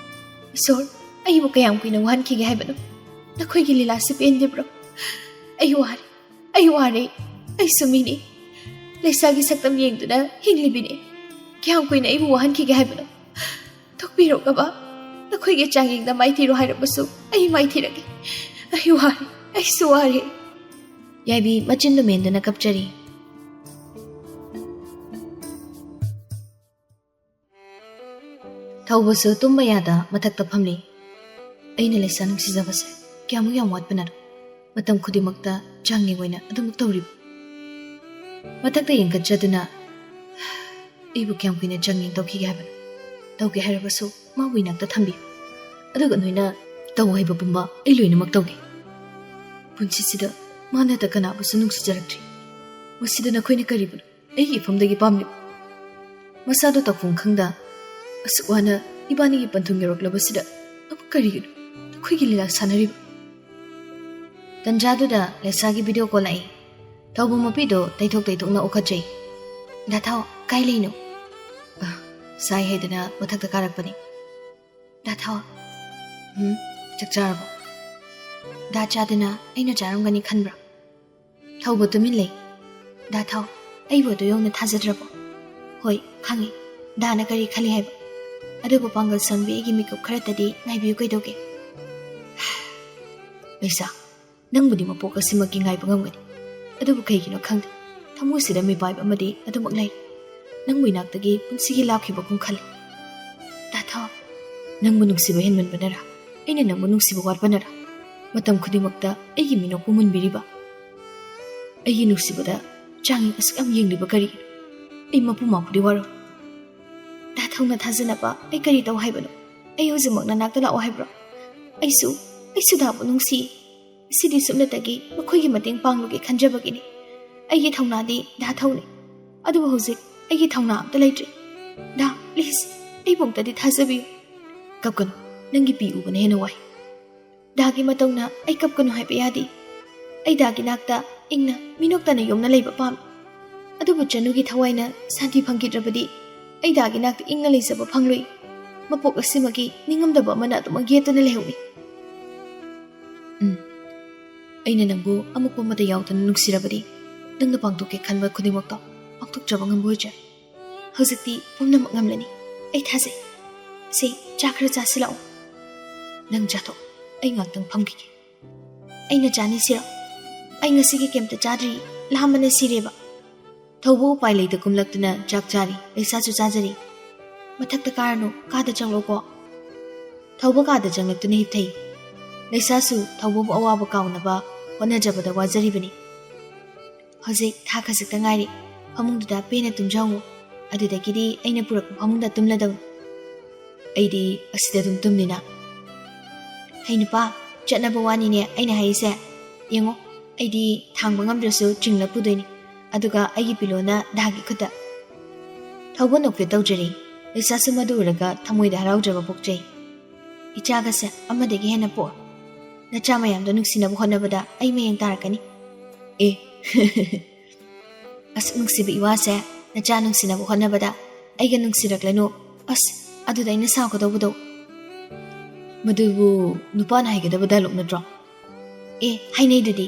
ꯏꯁꯣꯔ, ꯑꯩꯕꯨ ꯀꯌꯥꯝ ꯀꯨꯏꯅ ꯋꯥꯍꯟꯈꯤꯒꯦ ꯍꯥꯏꯕꯅꯣ? ꯅꯈꯣꯏꯒꯤ ꯂꯤꯂꯥꯁꯤ ꯄꯦꯟꯗ꯭ꯔꯤꯕ꯭ꯔꯣ? ꯑꯩ ꯋꯥꯔꯦ, ꯑꯩ ꯋꯥꯔꯦ꯫ ꯑꯩꯁꯨ ꯃꯤꯅꯤ꯫ ꯂꯩꯁꯥꯒꯤ ꯁꯛꯇꯝ ꯌꯦꯡꯗꯨꯅ ꯍꯤꯡꯂꯤꯕꯤꯅꯤ꯫ ꯀꯌꯥꯝ ꯀꯨꯏꯅ ꯑꯩꯕꯨ ꯋꯥꯍꯟꯈꯤꯒꯦ ꯍꯥꯏꯕꯅꯣ? ꯊꯣꯛꯄꯤꯔꯛꯅꯕ꯫ ꯅꯈꯣꯏꯒꯤ ꯆꯥꯡꯌꯦꯡꯗ ꯃꯥꯏꯊꯤꯔꯣ ꯍꯥꯏꯔꯕꯁꯨ ꯑꯩ ꯃꯥꯏꯊꯤꯔꯒꯦ꯫ ꯑꯩ ꯋꯥꯔꯦ, ꯑꯩꯁꯨ ꯋꯥꯔꯦ꯫ ꯌꯥꯏꯕꯤ ꯃꯆꯤꯟꯗꯨ ꯃꯦꯟꯗꯨꯅ ꯀꯞꯆꯔꯤ꯫ ꯊꯧꯕꯁꯨ ꯇꯨꯝꯕ ꯌꯥꯗ ꯃꯊꯛꯇ ꯐꯝꯂꯤ꯫ ꯑꯩꯅ ꯂꯩꯁꯥ ꯅꯨꯡꯁꯤꯖꯕꯁꯦ ꯀꯌꯥꯃꯨꯛ ꯌꯥꯝ ꯋꯥꯠꯄꯅꯣ? ꯃꯇꯝ ꯈꯨꯗꯤꯡꯃꯛꯇ ꯆꯥꯡꯌꯦꯡ ꯑꯣꯏꯅ ꯑꯗꯨꯃꯛ ꯇꯧꯔꯤꯕ꯫ ꯃꯊꯛꯇ ꯌꯦꯡꯈꯠꯆꯗꯨꯅ ꯑꯩꯕꯨ ꯀꯌꯥꯝ ꯀꯨꯏꯅ ꯆꯥꯡꯌꯦꯡ ꯇꯧꯈꯤꯒꯦ ꯍꯥꯏꯕꯅꯣ? ꯇꯧꯒꯦ ꯍꯥꯏꯔꯕꯁꯨ ꯃꯥꯕꯨ ꯏꯅꯥꯛꯇ ꯊꯝꯕꯤꯌꯨ꯫ ꯑꯗꯨꯒ ꯅꯣꯏꯅ ꯇꯧ ꯍꯥꯏꯕ ꯄꯨꯝꯕ ꯑꯩ ꯂꯣꯏꯅꯃꯛ ꯇꯧꯒꯦ꯫ ꯄꯨꯟꯁꯤꯁꯤꯗ ꯃꯥ ꯅꯠꯇ ꯀꯅꯥꯕꯨꯁꯨ ꯅꯨꯡꯁꯤꯖꯔꯛꯇ꯭ꯔꯤ꯫ ꯃꯁꯤꯗ ꯅꯈꯣꯏꯅ ꯀꯔꯤꯕꯨꯅꯣ ꯑꯩꯒꯤ ꯏꯐꯝꯗꯒꯤ ꯄꯥꯝꯂꯤꯕ? ꯃꯁꯥꯗꯣ ꯇꯧꯐꯝ ꯈꯪꯗ ꯑꯁꯨꯛ ꯋꯥꯅ ꯏꯕꯥꯅꯤꯒꯤ ꯄꯟꯊꯨꯡ ꯌꯧꯔꯛꯂꯕꯁꯤꯗ ꯑꯃꯨꯛ ꯀꯔꯤꯒꯤꯅꯣ ꯅꯈꯣꯏꯒꯤ ꯂꯤꯂꯥ ꯁꯥꯟꯅꯔꯤꯕ? ꯇꯟꯖꯥꯗꯨꯗ ꯂꯩꯁꯥꯒꯤ ꯚꯤꯗꯤꯑꯣ ꯀꯣꯜ ꯂꯥꯛꯏ꯫ ꯊꯧꯕ ꯃꯄꯤꯗꯣ ꯇꯩꯊꯣꯛ ꯇꯩꯊꯣꯛꯅ ꯑꯣꯈꯠꯆꯩ꯫ "ꯗꯥ ꯊꯥꯎ, ꯀꯥꯏ ꯂꯩꯅꯣ?" "ꯑ, ꯁꯥꯏ ꯍꯥꯏꯗꯅ ꯃꯊꯛꯇ ꯀꯥꯔꯛꯄꯅꯤ꯫" "ꯗꯥ ꯊꯥꯎ꯫" "ꯎꯝ, ꯆꯥꯛ ꯆꯥꯔꯕꯣ?" "ꯗꯥ ꯆꯥꯗꯅ ꯑꯩꯅ ꯆꯥꯔꯝꯒꯅꯤ ꯈꯟꯕ꯭ꯔꯥ?" ꯊꯧꯕ ꯇꯨꯃꯤꯟ ꯂꯩ꯫ "ꯗꯥ ꯊꯥꯎ, ꯑꯩꯕꯨ ꯑꯗꯨ ꯌꯧꯅ ꯊꯥꯖꯗ꯭ꯔꯕꯣ?" "ꯍꯣꯏ, ꯈꯪꯉꯤ꯫ ꯗꯥꯅ ꯀꯔꯤ ꯈꯜꯂꯤ ꯍꯥꯏꯕ? ꯑꯗꯨꯕꯨ ꯄꯥꯡꯒꯜ ꯁꯣꯟꯕꯤ ꯑꯩꯒꯤ ꯃꯤꯀꯨꯞ ꯈꯔꯇꯗꯤ ꯉꯥꯏꯕꯤꯌꯨ ꯀꯩꯗꯧꯒꯦ?" "ꯂꯩꯁꯥ, ꯅꯪꯕꯨꯗꯤ ꯃꯄꯣꯛ ꯑꯁꯤꯃꯛꯀꯤ ꯉꯥꯏꯕ ꯉꯝꯒꯅꯤ꯫ ꯑꯗꯨꯕꯨ ꯀꯩꯒꯤꯅꯣ ꯈꯪꯗꯦ, ꯊꯃꯣꯏꯁꯤꯗ ꯃꯤꯄꯥꯏꯕ ꯑꯃꯗꯤ ꯑꯗꯨꯃꯛ ꯂꯩ꯫ ꯅꯪꯕꯨ ꯏꯅꯥꯛꯇꯒꯤ ꯄꯨꯟꯁꯤꯒꯤ ꯂꯥꯞꯈꯤꯕꯒꯨꯝ ꯈꯜꯂꯤ꯫" "ꯗꯥ ꯊꯥꯎ꯫" "ꯅꯪꯕꯨ ꯅꯨꯡꯁꯤꯕ ꯍꯦꯟꯃꯟꯕꯅꯔꯥ? ꯑꯩꯅ ꯅꯪꯕꯨ ꯅꯨꯡꯁꯤꯕ ꯋꯥꯠꯄꯅꯔꯥ? ꯃꯇꯝ ꯈꯨꯗꯤꯡꯃꯛꯇ ꯑꯩꯒꯤ ꯃꯤꯅꯣꯛꯄꯨ ꯃꯨꯟꯕꯤꯔꯤꯕ?" "ꯑꯩꯒꯤ ꯅꯨꯡꯁꯤꯕꯗ ꯆꯥꯡꯌꯦꯡ ꯑꯁꯨꯛ ꯌꯥꯝ ꯌꯦꯡꯂꯤꯕ ꯀꯔꯤꯒꯤꯅꯣ? ꯑꯩ ꯃꯄꯨ ꯃꯥꯕꯨꯗꯤ ꯋꯥꯔꯣꯏ꯫" "ꯗꯥ ꯊꯥꯎꯅ ꯊꯥꯖꯅꯕ ꯑꯩ ꯀꯔꯤ ꯇꯧ ꯍꯥꯏꯕꯅꯣ? ꯑꯩ ꯍꯧꯖꯤꯛꯃꯛ ꯅꯅꯥꯛꯇ ꯂꯥꯛꯑꯣ ꯍꯥꯏꯕ꯭ꯔꯣ? ꯑꯩꯁꯨ, ꯑꯩꯁꯨ ꯗꯥꯕꯨ ꯅꯨꯡꯁꯤ꯫ ꯁꯤꯗꯤ ꯁꯨꯞꯅꯇꯒꯤ ꯃꯈꯣꯏꯒꯤ ꯃꯇꯦꯡ ꯄꯥꯡꯂꯨꯒꯦ ꯈꯟꯖꯕꯒꯤꯅꯤ꯫ ꯑꯩꯒꯤ ꯊꯧꯅꯥꯗꯤ ꯗꯥ ꯊꯧꯅꯤ꯫ ꯑꯗꯨꯕꯨ ꯍꯧꯖꯤꯛ ꯑꯩꯒꯤ ꯊꯧꯅꯥ ꯑꯝꯇ ꯂꯩꯇ꯭ꯔꯦ꯫ ꯗꯥ, please, ꯑꯩꯕꯨ ꯑꯝꯇꯗꯤ ꯊꯥꯖꯕꯤꯌꯨ꯫" "ꯀꯞꯀꯅꯨ, ꯅꯪꯒꯤ ꯄꯤ ꯎꯕꯅ ꯍꯦꯟꯅ ꯋꯥꯏ꯫" "ꯗꯥꯒꯤ ꯃꯇꯧꯅ ꯑꯩ ꯀꯞꯀꯅꯨ ꯍꯥꯏꯕ ꯌꯥꯗꯦ꯫ ꯑꯩ ꯗꯥꯒꯤ ꯅꯥꯛꯇ ꯏꯪꯅ ꯃꯤꯅꯣꯛꯇꯅ ꯌꯣꯝꯅ ꯂꯩꯕ ꯄꯥꯝꯃꯤ꯫ ꯑꯗꯨꯕꯨ ꯆꯅꯨꯒꯤ ꯊꯋꯥꯏꯅ ꯁꯥꯟꯇꯤ ꯐꯪꯈꯤꯗ꯭ꯔꯕꯗꯤ ꯑꯩ ꯗꯥꯒꯤ ꯅꯥꯛꯇ ꯏꯪꯅ ꯂꯩꯖꯕ ꯐꯪꯂꯣꯏ꯫ ꯃꯄꯣꯛ ꯑꯁꯤꯃꯒꯤ ꯅꯤꯡꯉꯝꯗꯕ ꯑꯃꯅ ꯑꯗꯨꯃꯛ ꯌꯦꯠꯇꯨꯅ ꯂꯩꯍꯧꯏ꯫" "ꯎꯝ, ꯑꯩꯅ ꯅꯪꯕꯨ ꯑꯃꯣꯠꯄ ꯑꯃꯠꯇ ꯌꯥꯎꯗꯅ ꯅꯨꯡꯁꯤꯔꯕꯗꯤ ꯅꯪꯅ ꯄꯥꯡꯊꯣꯛꯀꯦ ꯈꯟꯕ ꯈꯨꯗꯤꯡꯃꯛꯇꯣ ꯄꯥꯡꯊꯣꯛꯆꯕ ꯉꯝꯕ ꯑꯣꯏꯖꯔꯦ꯫ ꯍꯧꯖꯤꯛꯇꯤ ꯄꯨꯝꯅꯃꯛ ꯉꯝꯂꯅꯤ꯫ ꯑꯩ ꯊꯥꯖꯩ꯫ ꯁꯦ, ꯆꯥ ꯈꯔ ꯆꯥꯁꯤꯜꯂꯛꯑꯣ꯫ ꯅꯪ ꯆꯥꯊꯣꯛ꯫ ꯑꯩ ꯉꯥꯛꯇꯪ ꯐꯝꯈꯤꯒꯦ꯫ ꯑꯩꯅ ꯆꯥꯅꯤꯁꯤꯔꯣ? ꯑꯩ ꯉꯁꯤꯒꯤ ꯀꯩꯝꯇ ꯆꯥꯗ꯭ꯔꯤ꯫ ꯂꯥꯝꯕꯅ ꯁꯤꯔꯦꯕ꯫ ꯊꯧꯕ ꯎꯄꯥꯏ ꯂꯩꯇ ꯀꯨꯝꯂꯛꯇꯨꯅ ꯆꯥꯛ ꯆꯥꯔꯤ꯫ ꯂꯩꯁꯥꯁꯨ ꯆꯥꯖꯔꯤ꯫ "ꯃꯊꯛꯇ ꯀꯥꯔꯅꯨ, ꯀꯥꯗ ꯆꯪꯂꯛꯎꯀꯣ꯫" ꯊꯧꯕ ꯀꯥꯗ ꯆꯪꯂꯛꯇꯨꯅ ꯍꯤꯞꯊꯩ꯫ ꯂꯩꯁꯥꯁꯨ ꯊꯧꯕꯕꯨ ꯑꯋꯥꯕ ꯀꯥꯎꯅꯕ ꯍꯣꯠꯅꯖꯕꯗ ꯋꯥꯖꯔꯤꯕꯅꯤ꯫ "ꯍꯧꯖꯤꯛ ꯊꯥ ꯈꯖꯤꯛꯇ ꯉꯥꯏꯔꯤ꯫ ꯐꯃꯨꯡꯗꯨꯗ ꯄꯦꯟꯅ ꯇꯨꯝꯖꯍꯧ꯫ ꯑꯗꯨꯗꯒꯤꯗꯤ ꯑꯩꯅ ꯄꯨꯔꯛꯄ ꯐꯃꯨꯡꯗ ꯇꯨꯝꯂꯗꯧꯅꯤ꯫" "ꯑꯩꯗꯤ ꯑꯁꯤꯗ ꯑꯗꯨꯝ ꯇꯨꯝꯅꯤꯅ꯫" "ꯍꯩ ꯅꯨꯄꯥ, ꯆꯠꯅꯕ ꯋꯥꯅꯤꯅꯦ ꯑꯩꯅ ꯍꯥꯏꯔꯤꯁꯦ꯫ ꯌꯦꯡꯉꯣ, ꯑꯩꯗꯤ ꯊꯥꯡꯕ ꯉꯝꯗ꯭ꯔꯁꯨ ꯆꯤꯡꯂ ꯄꯨꯗꯣꯏꯅꯤ꯫ ꯑꯗꯨꯒ ꯑꯩꯒꯤ ꯄꯤꯂꯣꯅ ꯗꯥꯒꯤ ꯈꯨꯠꯇ꯫" ꯊꯧꯕ ꯅꯣꯛꯐꯦꯠ ꯇꯧꯖꯔꯤ꯫ ꯂꯩꯁꯥꯁꯨ ꯃꯗꯨ ꯎꯔꯒ ꯊꯃꯣꯏꯗ ꯍꯔꯥꯎꯖꯕ ꯄꯣꯛꯆꯩ꯫ "ꯏꯆꯥꯒꯁꯦ ꯑꯃꯗꯒꯤ ꯍꯦꯟꯅ ꯄꯣꯛꯑꯣ꯫ ꯅꯆꯥ ꯃꯌꯥꯝꯗꯣ ꯅꯨꯡꯁꯤꯅꯕ ꯍꯣꯠꯅꯕꯗ ꯑꯩ ꯃꯌꯦꯡ ꯇꯥꯔꯛꯀꯅꯤ꯫" "ꯑꯦ, ꯑꯁꯨꯛ ꯅꯨꯡꯁꯤꯕ ꯏꯋꯥꯁꯦ ꯅꯆꯥ ꯅꯨꯡꯁꯤꯅꯕ ꯍꯣꯠꯅꯕꯗ ꯑꯩꯒ ꯅꯨꯡꯁꯤꯔꯛꯂꯅꯨ꯫ ꯑꯁ, ꯑꯗꯨꯗ ꯑꯩꯅ ꯁꯥꯎꯒꯗꯧꯕꯗꯣ꯫" "ꯃꯗꯨꯕꯨ ꯅꯨꯄꯥꯅ ꯍꯥꯏꯒꯗꯕ ꯗꯥꯏꯂꯣꯛ ꯅꯠꯇ꯭ꯔꯣ?" "ꯑꯦ, ꯍꯥꯏꯅꯩꯗꯨꯗꯤ,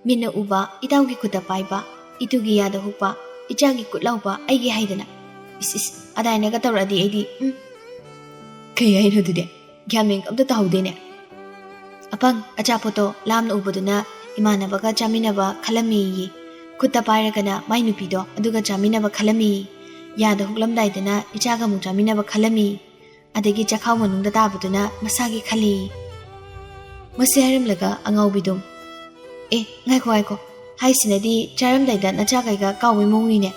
ꯃꯤꯠꯅ ꯎꯕ, ꯏꯇꯥꯎꯒꯤ ꯈꯨꯠꯇ ꯄꯥꯏꯕ, ꯏꯇꯨꯒꯤ ꯌꯥꯗ ꯍꯨꯛꯄ, ꯏꯆꯥꯒꯤ ꯈꯨꯠ ꯂꯥꯎꯕ ꯑꯩꯒꯤ ꯍꯥꯏꯗꯅ꯫" "ꯏꯁ, ꯏꯁ, ꯑꯗꯥꯏꯅꯒ ꯇꯧꯔꯛꯑꯗꯤ ꯑꯩꯗꯤ, ꯎꯝ꯫" "ꯀꯩ ꯍꯥꯏꯅꯣ ꯑꯗꯨꯗꯤ? ꯒ꯭ꯌꯥꯟ ꯃꯦꯟ ꯑꯝꯇ ꯇꯥꯍꯧꯗꯦꯅꯦ꯫" "ꯑꯄꯪ, ꯑꯆꯥꯄꯣꯠꯇꯣ ꯂꯥꯝꯅ ꯎꯕꯗꯨꯅ ꯏꯃꯥꯟꯅꯕꯒ ꯆꯥꯃꯤꯟꯅꯕ ꯈꯜꯂꯝꯃꯤꯌꯦ꯫ ꯈꯨꯠꯇ ꯄꯥꯏꯔꯒꯅ ꯃꯥꯏ ꯅꯨꯄꯤꯗꯣ ꯑꯗꯨꯒ ꯆꯥꯃꯤꯟꯅꯕ ꯈꯜꯂꯝꯃꯤꯌꯦ꯫ ꯌꯥꯗ ꯍꯨꯛꯂꯝꯗꯥꯏꯗꯅ ꯏꯆꯥꯒ ꯑꯃꯨꯛ ꯆꯥꯃꯤꯟꯅꯕ ꯈꯜꯂꯝꯃꯤ꯫ ꯑꯗꯒꯤ ꯆꯈꯥꯎ ꯃꯅꯨꯡꯗ ꯇꯥꯕꯗꯨꯅ ꯃꯁꯥꯒꯤ ꯈꯜꯂꯤ꯫" ꯃꯁꯤ ꯍꯥꯏꯔꯝꯂꯒ ꯑꯉꯥꯎꯕꯤꯗꯨꯝ, "ꯑꯦ, ꯉꯥꯏꯈꯣ, ꯉꯥꯏꯈꯣ, ꯍꯥꯏꯁꯤꯅꯗꯤ ꯆꯥꯔꯝꯗꯥꯏꯗ ꯅꯆꯥꯈꯩꯒ ꯀꯥꯎꯕꯩ ꯃꯑꯣꯡꯅꯤꯅꯦ꯫"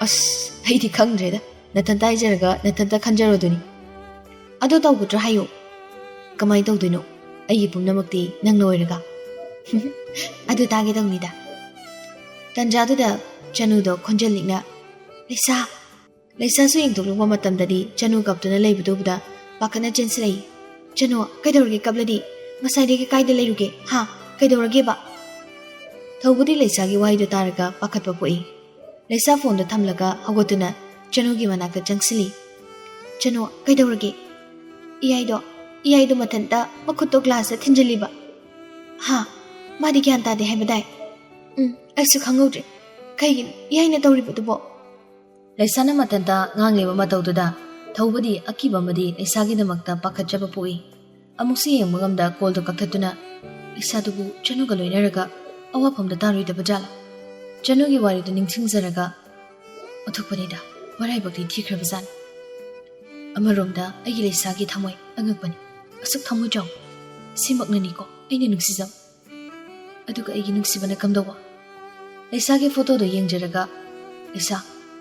"ꯑꯁ, ꯑꯩꯗꯤ ꯈꯪꯗ꯭ꯔꯦꯗ, ꯅꯊꯟꯇ ꯍꯥꯏꯖꯔꯒ ꯅꯊꯟꯇ ꯈꯟꯖꯔꯣꯗꯨꯅꯤ꯫" "ꯑꯗꯣ ꯇꯧꯒꯗ꯭ꯔꯥ ꯍꯥꯏꯌꯨ꯫" "ꯀꯃꯥꯏꯅ ꯇꯧꯗꯣꯏꯅꯣ? ꯑꯩꯒꯤ ꯄꯨꯝꯅꯃꯛꯇꯤ ꯅꯪꯅ ꯑꯣꯏꯔꯒ꯫" "ꯑꯗꯨ ꯇꯥꯒꯦ ꯇꯧꯅꯤꯗ꯫" ꯇꯟꯖꯥꯗꯨꯗ ꯆꯅꯨꯗꯣ ꯈꯣꯟꯖꯦꯜ ꯂꯤꯛꯅ, "ꯂꯩꯁꯥ!" ꯂꯩꯁꯥꯁꯨ ꯌꯦꯡꯊꯣꯛꯂꯨꯕ ꯃꯇꯝꯗꯗꯤ ꯆꯅꯨ ꯀꯞꯇꯨꯅ ꯂꯩꯕꯗꯨ ꯎꯕꯗ ꯄꯥꯈꯠꯅ ꯆꯦꯟꯁꯤꯜꯂꯛꯏ꯫ "ꯆꯅꯨ, ꯀꯩꯗꯧꯔꯒꯦ ꯀꯞꯂꯗꯤ? ꯉꯁꯥꯏꯗꯒꯤ ꯀꯥꯏꯗ ꯂꯩꯔꯨꯒꯦ? ꯍꯥ? ꯀꯩꯗꯧꯔꯒꯦꯕ?" ꯊꯧꯕꯗꯤ ꯂꯩꯁꯥꯒꯤ ꯋꯥꯍꯩꯗꯨ ꯇꯥꯔꯒ ꯄꯥꯈꯠꯄ ꯄꯣꯛꯏ꯫ ꯂꯩꯁꯥ ꯐꯣꯟꯗꯨ ꯊꯝꯂꯒ ꯍꯧꯒꯠꯇꯨꯅ ꯆꯅꯨꯒꯤ ꯃꯅꯥꯛꯇ ꯆꯪꯁꯤꯜꯂꯤ꯫ "ꯆꯅꯨ, ꯀꯩꯗꯧꯔꯒꯦ?" "ꯏꯌꯥꯏꯗꯣ, ꯏꯌꯥꯏꯗꯣ ꯃꯊꯟꯇ ꯃꯈꯨꯠꯇꯣ ꯒ꯭ꯂꯥꯁꯇ ꯊꯤꯟꯖꯤꯜꯂꯤꯕ꯫" "ꯍꯥ? ꯃꯥꯗꯤ ꯒ꯭ꯌꯥꯟ ꯇꯥꯗꯦ ꯍꯥꯏꯕꯗꯥꯏ?" "ꯎꯝ, ꯑꯩꯁꯨ ꯈꯪꯍꯧꯗ꯭ꯔꯦ꯫ ꯀꯩꯒꯤꯅꯣ ꯏꯌꯥꯏꯅ ꯇꯧꯔꯤꯕꯗꯨꯕꯣ?" ꯂꯩꯁꯥꯅ ꯃꯊꯟꯇ ꯉꯥꯡꯂꯤꯕ ꯃꯇꯧꯗꯨꯗ ꯊꯧꯕꯗꯤ ꯑꯀꯤꯕ ꯑꯃꯗꯤ ꯂꯩꯁꯥꯒꯤꯗꯃꯛꯇ ꯄꯥꯈꯠꯆꯕ ꯄꯣꯛꯏ꯫ ꯑꯃꯨꯛꯁꯨ ꯌꯦꯡꯕ ꯉꯝꯗ ꯀꯣꯜꯗꯨ ꯀꯛꯊꯠꯇꯨꯅ ꯂꯩꯁꯥꯗꯨꯕꯨ ꯆꯅꯨꯒ ꯂꯣꯏꯅꯔꯒ ꯑꯋꯥꯐꯝꯗ ꯇꯥꯔꯣꯏꯗꯕ ꯖꯥꯠꯂ? ꯆꯅꯨꯒꯤ ꯋꯥꯔꯤꯗꯨ ꯅꯤꯡꯁꯤꯡꯖꯔꯒ ꯑꯣꯟꯊꯣꯛꯄꯅꯤꯗ, ꯃꯔꯥꯏꯕꯛꯇꯤ ꯊꯤꯈ꯭ꯔꯕꯖꯥꯠꯅꯤ꯫ ꯑꯃꯔꯣꯝꯗ ꯑꯩꯒꯤ ꯂꯩꯁꯥꯒꯤ ꯊꯃꯣꯏ ꯑꯉꯛꯄꯅꯤ꯫ ꯑꯁꯨꯛ ꯊꯃꯣꯏ ꯆꯥꯎ꯫ ꯁꯤꯃꯛꯅꯅꯤꯀꯣ ꯑꯩꯅ ꯅꯨꯡꯁꯤꯖꯕ꯫ ꯑꯗꯨꯒ ꯑꯩꯒꯤ ꯅꯨꯡꯁꯤꯕꯅ ꯀꯝꯗꯧꯕ? ꯂꯩꯁꯥꯒꯤ ꯐꯣꯇꯣꯗꯣ ꯌꯦꯡꯖꯔꯒ, "ꯂꯩꯁꯥ,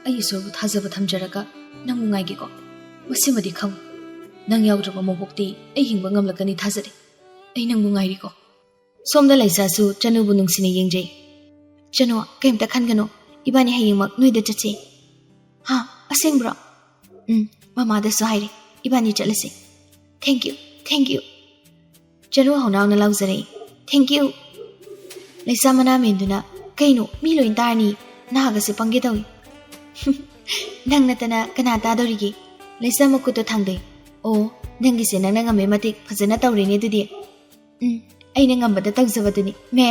ꯑꯩ ꯏꯁꯣꯔꯕꯨ ꯊꯥꯖꯕ ꯊꯝꯖꯔꯒ ꯅꯪꯕꯨ ꯉꯥꯏꯒꯦꯀꯣ꯫ ꯃꯁꯤꯃꯗꯤ ꯈꯪꯉꯨ, ꯅꯪ ꯌꯥꯎꯗ꯭ꯔꯕ ꯃꯄꯣꯛꯇꯤ ꯑꯩ ꯍꯤꯡꯕ ꯉꯝꯂꯛꯀꯅꯤ ꯊꯥꯖꯗꯦ꯫ ꯑꯩ ꯅꯪꯕꯨ ꯉꯥꯏꯔꯤꯀꯣ꯫" ꯁꯣꯝꯗ ꯂꯩꯁꯥꯁꯨ ꯆꯅꯨꯕꯨ ꯅꯨꯡꯁꯤꯅ ꯌꯦꯡꯖꯩ꯫ "ꯆꯅꯨ, ꯀꯩꯝꯇ ꯈꯟꯒꯅꯨ, ꯏꯕꯥꯅꯤ ꯍꯌꯦꯡꯃꯛ ꯅꯣꯏꯗ ꯆꯠꯁꯦ꯫" "ꯍꯥ? ꯑꯁꯦꯡꯕ꯭ꯔꯣ?" "ꯎꯝ, ꯃꯃꯥꯗꯁꯨ ꯍꯥꯏꯔꯦ, ꯏꯕꯥꯅꯤ ꯆꯠꯂꯁꯦ꯫" "Thank you, thank you꯫" Chanu ꯍꯧꯅꯥꯎꯅ ꯂꯥꯎꯖꯔꯛꯏ, "Thank you꯫" ꯂꯩꯁꯥ ꯃꯅꯥ ꯃꯦꯟꯗꯨꯅ, "ꯀꯩꯅꯣ, ꯃꯤ ꯂꯣꯏ ꯇꯥꯔꯅꯤ, ꯅꯍꯥꯒꯁꯦ ꯄꯪꯒꯦ ꯇꯧꯏ꯫" "ꯅꯪ ꯅꯠꯇꯅ ꯀꯅꯥ ꯇꯥꯗꯣꯔꯤꯒꯦ?" ꯂꯩꯁꯥ ꯃꯈꯨꯠꯇꯣ ꯊꯥꯡꯗꯩ꯫ "ꯑꯣ, ꯅꯪꯒꯤꯁꯦ ꯅꯪꯅ ꯉꯝꯃꯦ ꯃꯇꯤꯛ ꯐꯖꯅ ꯇꯧꯔꯦꯅꯦ ꯑꯗꯨꯗꯤ꯫" "ꯎꯝ, ꯑꯩꯅ ꯉꯝꯕꯗ ꯇꯧꯖꯕꯗꯨꯅꯤ, ꯃꯦ꯫"